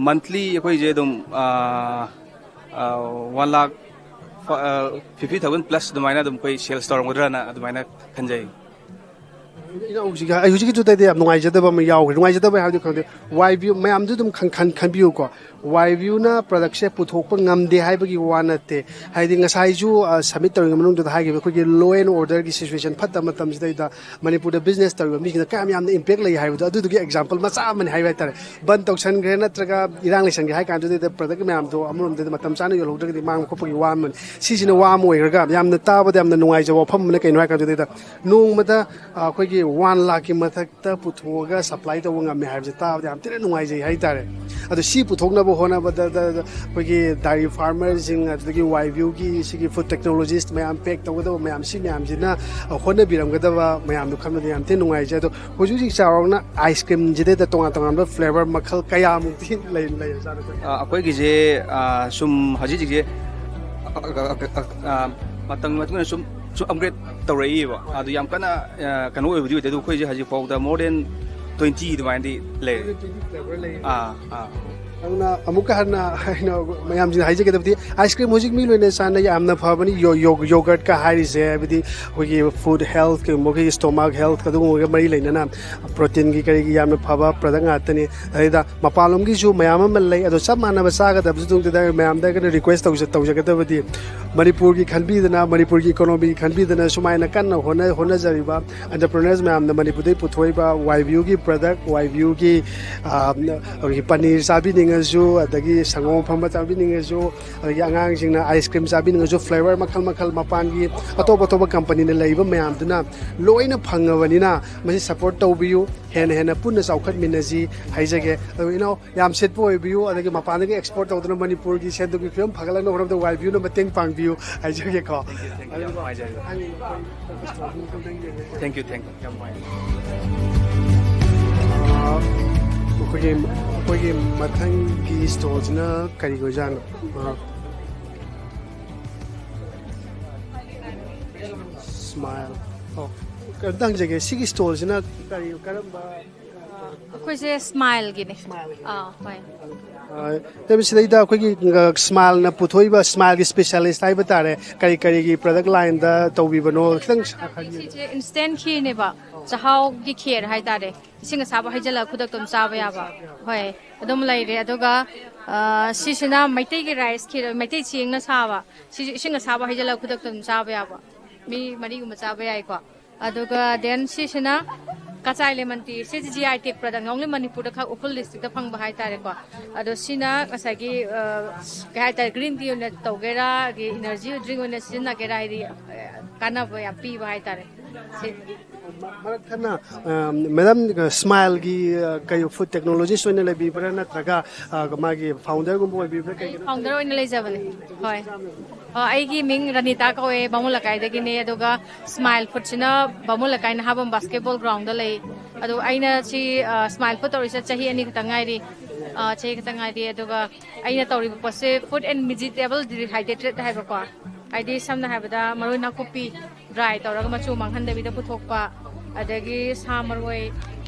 ꯃꯟꯊꯂꯤ ꯑꯩꯈꯣꯏꯁꯦ ꯑꯗꯨꯝ, ꯑ, ꯑ, one lakh fifty thousand plus ꯑꯗꯨꯃꯥꯏꯅ ꯑꯗꯨꯝ ꯑꯩꯈꯣꯏ ꯁꯦꯜꯁ ꯇꯧꯔꯝꯒꯗ꯭ꯔꯅ ꯑꯗꯨꯃꯥꯏꯅ ꯈꯟꯖꯩ꯫ ꯏꯅꯥꯎꯁꯤꯒ ꯑꯩ ꯍꯧꯖꯤꯛꯀꯤꯗꯨꯗꯗꯤ ꯌꯥꯝ ꯅꯨꯡꯉꯥꯏꯖꯗꯕ ꯑꯃ ꯌꯥꯎꯈ꯭ꯔꯦ꯫ ꯅꯨꯡꯉꯥꯏꯖꯗꯕ ꯍꯥꯏꯕꯗꯤ ꯈꯪꯗꯦ, ꯋꯥꯏ ꯕꯤ ꯌꯨ ꯃꯌꯥꯝꯁꯨ ꯑꯗꯨꯝ ꯈꯟ-, ꯈꯟ-, ꯈꯟꯕꯤꯌꯨꯀꯣ꯫ ꯋꯥꯏ ꯕꯤ ꯌꯨꯅ ꯄ꯭ꯔꯗꯛꯁꯦ ꯄꯨꯊꯣꯛꯄ ꯉꯝꯗꯦ ꯍꯥꯏꯕꯒꯤ ꯋꯥ ꯅꯠꯇꯦ꯫ ꯍꯥꯏꯗꯤ ꯉꯁꯥꯏꯁꯨ, ꯑ, ꯁꯕꯃꯤꯠ ꯇꯧꯔꯤꯉꯩ ꯃꯅꯨꯡꯗꯨꯗ ꯍꯥꯏꯈꯤꯕ, ꯑꯩꯈꯣꯏꯒꯤ ꯂꯣ ꯑꯦꯟ ꯑꯣꯔꯗꯔꯒꯤ ꯁꯤꯆꯨꯋꯦꯁꯟ ꯐꯠꯇꯕ ꯃꯇꯝꯁꯤꯗꯩꯗ ꯃꯅꯤꯄꯨꯔꯗ ꯕꯤꯖꯤꯅꯦꯁ ꯇꯧꯔꯤꯕ ꯃꯤꯁꯤꯡꯗ ꯀꯌꯥꯝ ꯌꯥꯝꯅ ꯏꯝꯄꯦꯛ ꯂꯩ ꯍꯥꯏꯕꯗꯣ, ꯑꯗꯨꯗꯨꯒꯤ ꯑꯦꯛꯖꯥꯝꯄꯜ ꯃꯆꯥ ꯑꯃꯅꯤ ꯍꯥꯏꯕ ꯍꯥꯏꯇꯥꯔꯦ꯫ ꯕꯟ ꯇꯧꯁꯟꯈ꯭ꯔꯦ ꯅꯠꯇ꯭ꯔꯒ ꯏꯔꯥꯡ ꯂꯩꯁꯟꯈ꯭ꯔꯦ ꯍꯥꯏ ꯀꯥꯟꯗꯨꯗꯩꯗ ꯄ꯭ꯔꯗꯛ ꯃꯌꯥꯝꯗꯣ ꯑꯃꯔꯣꯝꯗꯗꯤ ꯃꯇꯝ ꯆꯥꯅ ꯌꯣꯜꯍꯧꯗ꯭ꯔꯒꯗꯤ ꯃꯥꯡꯕ ꯈꯣꯠꯄꯒꯤ ꯋꯥ ꯑꯃꯅꯤ꯫ ꯁꯤꯁꯤꯅ ꯋꯥ ꯑꯃ ꯑꯣꯏꯈ꯭ꯔꯒ ꯌꯥꯝꯅ ꯇꯥꯕꯗ ꯌꯥꯝꯅ ꯅꯨꯡꯉꯥꯏꯖꯕ ꯋꯥꯐꯝ ꯑꯃꯅ ꯀꯩꯅꯣ ꯍꯥꯏ ꯀꯥꯟꯗꯨꯗꯩꯗ ꯅꯣꯡꯃꯗ, ꯑ, ꯑꯩꯈꯣꯏꯒꯤ ꯋꯥꯟ ꯂꯥꯈꯀꯤ ꯃꯊꯛꯇ ꯄꯨꯊꯣꯛꯑꯒ ꯁꯄ꯭ꯂꯥꯏ ꯇꯧꯕ ꯉꯝꯃꯦ ꯍꯥꯏꯕꯁꯦ ꯇꯥꯕꯗ ꯌꯥꯝ ꯊꯤꯅ ꯅꯨꯡꯉꯥꯏꯖꯩ ꯍꯥꯏꯇꯥꯔꯦ꯫ ꯑꯗꯣ ꯁꯤ ꯄꯨꯊꯣꯛꯅꯕ ꯍꯣꯠꯅꯕꯗ ꯗ-, ꯗ-, ꯑꯩꯈꯣꯏꯒꯤ ꯗꯥꯏꯔꯤ ꯐꯥꯔꯃꯔꯁꯤꯡ ꯑꯗꯨꯗꯒꯤ ꯋꯥꯏ ꯕꯤ ꯌꯨꯒꯤ ꯁꯤꯒꯤ ꯐꯨꯗ ꯇꯦꯛꯅꯣꯂꯣꯖꯤꯁ ꯃꯌꯥꯝ ꯄꯦꯛ ꯇꯧꯒꯗꯕ ꯃꯌꯥꯝ ꯁꯤ ꯃꯌꯥꯝꯁꯤꯅ, ꯑ, ꯍꯣꯠꯅꯕꯤꯔꯝꯒꯗꯕ ꯃꯌꯥꯝꯗꯣ ꯈꯟꯕꯗ ꯌꯥꯝ ꯊꯤꯅ ꯅꯨꯡꯉꯥꯏꯖꯩ꯫ ꯑꯗꯣ ꯍꯧꯖꯤꯛ ꯍꯧꯖꯤꯛ ꯆꯥꯎꯔꯥꯛꯅ ꯑꯥꯏꯁ ꯀ꯭ꯔꯤꯝꯁꯤꯗꯩꯗ ꯇꯣꯉꯥꯟ ꯇꯣꯉꯥꯟꯕ ꯐ꯭ꯂꯦꯕꯔ ꯃꯈꯜ ꯀꯌꯥꯃꯨꯛꯇꯤ ꯂꯩ-, ꯂꯩꯔꯖꯥꯠꯅꯣ? ꯑ, ꯑꯩꯈꯣꯏꯒꯤꯁꯦ, ꯑ, ꯁꯨꯝ ꯍꯧꯖꯤꯛ ꯍꯧꯖꯤꯛꯁꯦ, ꯑ, ꯑ, ꯑ, ꯑ, ꯃꯇꯝꯒꯤ ꯃꯇꯨꯡ ꯏꯟꯅ ꯁꯨꯝ, ꯁꯨꯝ ꯑꯞꯒ꯭ꯔꯦꯗ ꯇꯧꯔꯛꯏꯕ꯫ ꯑꯗꯨ ꯌꯥꯝ ꯀꯟꯅ, ꯑ, ꯀꯩꯅꯣ ꯑꯣꯏꯕꯗꯤ ꯑꯣꯏꯗꯦ, ꯑꯗꯨ ꯑꯩꯈꯣꯏꯁꯦ ꯍꯧꯖꯤꯛ ꯐꯥꯎꯗ more than twenty ꯑꯗꯨꯃꯥꯏꯅꯗꯤ ꯂꯩꯔꯦ꯫ ꯑꯥ, ꯑꯥ꯫ ꯑꯗꯨꯅ ꯑꯃꯨꯛꯀ ꯍꯟꯅ ꯑꯩꯅ ꯃꯌꯥꯝꯁꯤꯡꯗ ꯍꯥꯏꯖꯒꯗꯕꯗꯤ, ꯑꯥꯏꯁ ꯀ꯭ꯔꯤꯝ ꯍꯧꯖꯤꯛ ꯃꯤ ꯂꯣꯏꯅ ꯆꯥꯅ ꯌꯥꯝꯅ ꯐꯕꯅꯤ꯫ ꯌꯣ- ꯌꯣ- ꯌꯣꯒꯔꯠꯀ ꯍꯥꯏꯔꯤꯁꯦ, ꯍꯥꯏꯕꯗꯤ ꯑꯩꯈꯣꯏꯒꯤ ꯐꯨꯗ ꯍꯦꯜꯊ, ꯀꯩꯒꯨꯝꯕ ꯑꯩꯈꯣꯏꯒꯤ ꯁ꯭ꯇꯣꯃꯥꯛ ꯍꯦꯜꯊ ꯑꯗꯨꯒꯨꯝꯕꯒ ꯃꯔꯤ ꯂꯩꯅꯅ ꯄ꯭ꯔꯣꯇꯤꯟꯒꯤ ꯀꯔꯤꯒꯤ ꯌꯥꯝꯅ ꯐꯕ ꯄ꯭ꯔꯗꯛ ꯉꯥꯛꯇꯅꯤ꯫ ꯑꯗꯩꯗ ꯃꯄꯥꯟꯂꯣꯝꯒꯤꯁꯨ ꯃꯌꯥꯝ ꯑꯃ ꯂꯩ꯫ ꯑꯗꯣ ꯆꯞ ꯃꯥꯟꯅꯕ ꯆꯥꯒꯗꯕꯁꯨ ꯇꯧꯗꯦꯗ꯫ ꯃꯌꯥꯝꯗ ꯑꯩꯅ ꯔꯤꯀ꯭ꯋꯦꯁ ꯇꯧꯖ- ꯇꯧꯖꯒꯗꯕꯗꯤ, ꯃꯅꯤꯄꯨꯔꯒꯤ ꯈꯟꯕꯤꯗꯅ, ꯃꯅꯤꯄꯨꯔꯒꯤ ꯏꯀꯣꯅꯣꯃꯤꯒꯤ ꯈꯟꯕꯤꯗꯅ ꯁꯨꯃꯥꯏꯅ ꯀꯟꯅ ꯍꯣꯠꯅ- ꯍꯣꯠꯅꯖꯔꯤꯕ ꯑꯦꯟꯇꯔꯄ꯭ꯔꯤꯅꯔꯁ ꯃꯌꯥꯝꯅ ꯃꯅꯤꯄꯨꯔꯗꯒꯤ ꯄꯨꯊꯣꯛꯏꯕ ꯋꯥꯏ ꯕꯤ ꯌꯨꯒꯤ ꯄ꯭ꯔꯗꯛ, ꯋꯥꯏ ꯕꯤ ꯌꯨꯒꯤ, ꯑꯩꯈꯣꯏꯒꯤ ꯄꯅꯤꯔ ꯆꯥꯕꯤꯅꯤꯡꯉꯁꯨ, ꯑꯗꯒꯤ ꯁꯪꯒꯣꯝ ꯑꯐꯝꯕ ꯆꯥꯕꯤꯅꯤꯡꯉꯁꯨ, ꯑꯗꯒꯤ ꯑꯉꯥꯡꯁꯤꯡꯅ ꯑꯥꯏꯁ ꯀ꯭ꯔꯤꯝ ꯆꯥꯕꯤꯅꯤꯡꯉꯁꯨ, ꯐ꯭ꯂꯦꯕꯔ ꯃꯈꯜ ꯃꯈꯜ ꯃꯄꯥꯟꯒꯤ ꯑꯇꯣꯞ ꯑꯇꯣꯞꯄ ꯀꯝꯄꯅꯤꯅ ꯂꯩꯕ ꯃꯌꯥꯝꯗꯨꯅ ꯂꯣꯏꯅ ꯐꯪꯉꯕꯅꯤꯅ, ꯃꯁꯤ ꯁꯞꯄꯣꯔꯠ ꯇꯧꯕꯤꯌꯨ꯫ ꯍꯦꯟꯅ ꯍꯦꯟꯅ ꯄꯨꯟꯅ ꯆꯥꯎꯈꯠꯃꯤꯟꯅꯁꯤ ꯍꯥꯏꯖꯒꯦ꯫ ꯑꯗꯣ ꯏꯅꯥꯎ, ꯌꯥꯝ ꯁꯤꯠꯄ ꯑꯣꯏꯕꯤꯌꯨ, ꯑꯗꯒꯤ ꯃꯄꯥꯟꯗꯒꯤ ꯑꯦꯛꯁꯄꯣꯔꯠ ꯇꯧꯗꯨꯅ ꯃꯅꯤꯄꯨꯔꯒꯤ ꯁꯦꯟ ꯊꯨꯝꯒꯤ ꯐꯤꯕꯝ ꯐꯒꯠꯂꯛꯅꯕ ꯍꯣꯠꯅꯕꯗ ꯋꯥꯏ ꯕꯤ ꯌꯨꯅ ꯃꯇꯦꯡ ꯄꯥꯡꯕꯤꯌꯨ ꯍꯥꯏꯖꯒꯦꯀꯣ꯫ Thank you, thank you. ꯌꯥꯝ ꯅꯨꯡꯉꯥꯏꯖꯔꯦ꯫ ꯑꯗꯨꯒ Thank you, thank you. ꯌꯥꯝ ꯅꯨꯡꯉꯥꯏꯖꯔꯦ꯫ ꯑꯩꯈꯣꯏꯒꯤ ꯑꯩꯈꯣꯏꯒꯤ ꯃꯊꯪꯒꯤ ꯁ꯭ꯇꯣꯜꯁꯤꯅ ꯀꯔꯤ ꯑꯣꯏꯖꯥꯠꯅꯣ? ꯁ꯭ꯃꯥꯏꯜ꯫ ꯑꯣ, ꯀꯩꯅꯣꯝꯇ ꯍꯪꯖꯒꯦ, ꯁꯤꯒꯤ ꯁ꯭ꯇꯣꯜꯁꯤꯅ ꯀꯔꯤ, ꯀꯔꯝꯕ? ꯑꯩꯈꯣꯏꯁꯦ ꯁ꯭ꯃꯥꯏꯜꯒꯤꯅꯦ꯫ ꯑꯥ, ꯍꯣꯏ꯫ ꯑ, ꯇꯦꯕꯜ ꯁꯤꯗꯩꯗ ꯑꯩꯈꯣꯏꯒꯤ, ꯑ, ꯁ꯭ꯃꯥꯏꯜꯅ ꯄꯨꯊꯣꯛꯏꯕ, ꯁ꯭ꯃꯥꯏꯜꯒꯤ ꯁ꯭ꯄꯦꯁꯤꯌꯦꯂꯤꯁ ꯍꯥꯏꯕ ꯇꯥꯔꯦ, ꯀꯔꯤ ꯀꯔꯤꯒꯤ ꯄ꯭ꯔꯗꯛ ꯂꯥꯏꯟꯗ ꯇꯧꯕꯤꯕꯅꯣ ꯈꯤꯇꯪ ꯁꯥ- ꯁꯤꯁꯦ ꯏꯟꯁꯇꯦꯟ ꯈꯤꯔꯅꯦꯕ, ꯆꯥꯛꯍꯥꯎꯒꯤ ꯈꯦꯔ ꯍꯥꯏꯇꯥꯔꯦ꯫ ꯏꯁꯤꯡ ꯑꯁꯥꯕ ꯍꯩꯖꯤꯜꯂꯒ ꯈꯨꯗꯛꯇ ꯑꯗꯨꯝ ꯆꯥꯕ ꯌꯥꯕ꯫ ꯍꯣꯏ, ꯑꯗꯨꯝ ꯂꯩꯔꯦ꯫ ꯑꯗꯨꯒ ꯑ, ꯁꯤꯁꯤꯅ ꯃꯩꯇꯩꯒꯤ ꯔꯥꯏꯁ ꯈꯤꯔ, ꯃꯩꯇꯩ ꯆꯦꯡꯅ ꯁꯥꯕ꯫ ꯁꯤꯁꯨ ꯏꯁꯤꯡ ꯑꯁꯥꯕ ꯍꯩꯖꯤꯜꯂꯒ ꯈꯨꯗꯛꯇ ꯑꯗꯨꯝ ꯆꯥꯕ ꯌꯥꯕ꯫ ꯃꯤ ꯃꯔꯤꯒꯨꯝꯕ ꯆꯥꯕ ꯌꯥꯏꯀꯣ꯫ ꯑꯗꯨꯒ ꯗꯦꯟ ꯁꯤꯁꯤꯅ ꯀꯆꯥꯏ ꯂꯦꯃꯟ ꯇꯤ꯫ ꯁꯤꯁꯦ ꯖꯤ ꯑꯥꯏ ꯇꯦꯛ ꯄ꯭ꯔꯗꯛ, ꯑꯣꯡꯂꯤ ꯃꯅꯤꯄꯨꯔꯗ ꯈꯛ, ꯎꯈ꯭ꯔꯨꯜ ꯗꯤꯁꯇ꯭ꯔꯤꯛꯇ ꯐꯪꯕ ꯍꯥꯏꯇꯥꯔꯦꯀꯣ꯫ ꯑꯗꯣ ꯁꯤꯅ ꯉꯁꯥꯏꯒꯤ, ꯑ, ꯀꯩ ꯍꯥꯏꯇꯥꯔꯦ, ꯒ꯭ꯔꯤꯟ ꯇꯤ ꯑꯣꯏꯅ ꯇꯧꯒꯦꯔꯥ, ꯑꯗꯒꯤ ꯏꯅꯔꯖꯤ ꯗ꯭ꯔꯤꯡ ꯑꯣꯏꯅ ꯁꯤꯖꯤꯟꯅꯒꯦꯔꯥ, ꯍꯥꯏꯗꯤ, ꯑ, ꯀꯥꯟꯅꯕ ꯌꯥꯝ ꯄꯤꯕ ꯍꯥꯏꯇꯥꯔꯦ꯫ ꯁꯤ ꯃꯔꯛ ꯊꯠꯅ, ꯑ, ꯃꯦꯗꯥꯝ, ꯑ, ꯁ꯭ꯃꯥꯏꯜꯒꯤ, ꯑ, ꯀꯩ ꯐꯨꯗ ꯇꯦꯛꯅꯣꯂꯣꯖꯤꯁ ꯑꯣꯏꯅ ꯂꯩꯕꯤꯕ꯭ꯔꯥ, ꯅꯠꯇ꯭ꯔꯒ, ꯑ, ꯃꯥꯒꯤ ꯐꯥꯎꯟꯗꯔꯒꯨꯝꯕ ꯑꯣꯏꯕꯤꯕ꯭ꯔꯥ? ꯀꯩꯒꯤꯅꯣ? ꯐꯥꯎꯟꯗꯔ ꯑꯣꯏꯅ ꯂꯩꯖꯕꯅꯦ꯫ ꯍꯣꯏ꯫ ꯑ, ꯑꯩꯒꯤ ꯃꯤꯡ ꯔꯅꯤꯇꯥ ꯀꯧꯋꯦ, ꯕꯥꯃꯣꯟ ꯂꯩꯀꯥꯏꯗꯒꯤꯅꯦ꯫ ꯑꯗꯨꯒ ꯁ꯭ꯃꯥꯏꯜ ꯐꯨꯗꯁꯤꯅ ꯕꯥꯃꯣꯟ ꯂꯩꯀꯥꯏ ꯅꯍꯥꯕꯝ ꯕꯥꯁꯀꯦꯠꯕꯣꯜ ꯒ꯭ꯔꯥꯎꯟꯗ ꯂꯩ꯫ ꯑꯗꯣ ꯑꯩꯅ ꯁꯤ, ꯑ, ꯁ꯭ꯃꯥꯏꯜ ꯐꯨꯗ ꯇꯧꯔꯤꯁꯦ ꯆꯍꯤ ꯑꯅꯤ ꯈꯛꯇꯪ ꯉꯥꯏꯔꯤ꯫ ꯑ, ꯆꯍꯤ ꯈꯛꯇꯪ ꯉꯥꯏꯔꯤ꯫ ꯑꯗꯨꯒ ꯑꯩꯅ ꯇꯧꯔꯤꯕ ꯄꯣꯠꯁꯦ ꯐ꯭ꯔꯨꯠ ꯑꯦꯟ ꯚꯤꯖꯤꯇꯦꯕꯜ ꯗꯤꯍꯥꯏꯗ꯭ꯔꯦꯇꯦꯠ ꯍꯥꯏꯕꯀꯣ꯫ ꯍꯥꯏꯗꯤ ꯁꯝꯅ ꯍꯥꯏꯔꯕꯗ ꯃꯔꯣꯏ ꯅꯥꯀꯨꯞꯄꯤ ꯗ꯭ꯔꯥꯏ ꯇꯧꯔꯒ ꯃꯆꯨ ꯃꯥꯡꯍꯟꯗꯕꯤꯗ ꯄꯨꯊꯣꯛꯄ, ꯑꯗꯒꯤ ꯁꯥ ꯃꯔꯣꯏ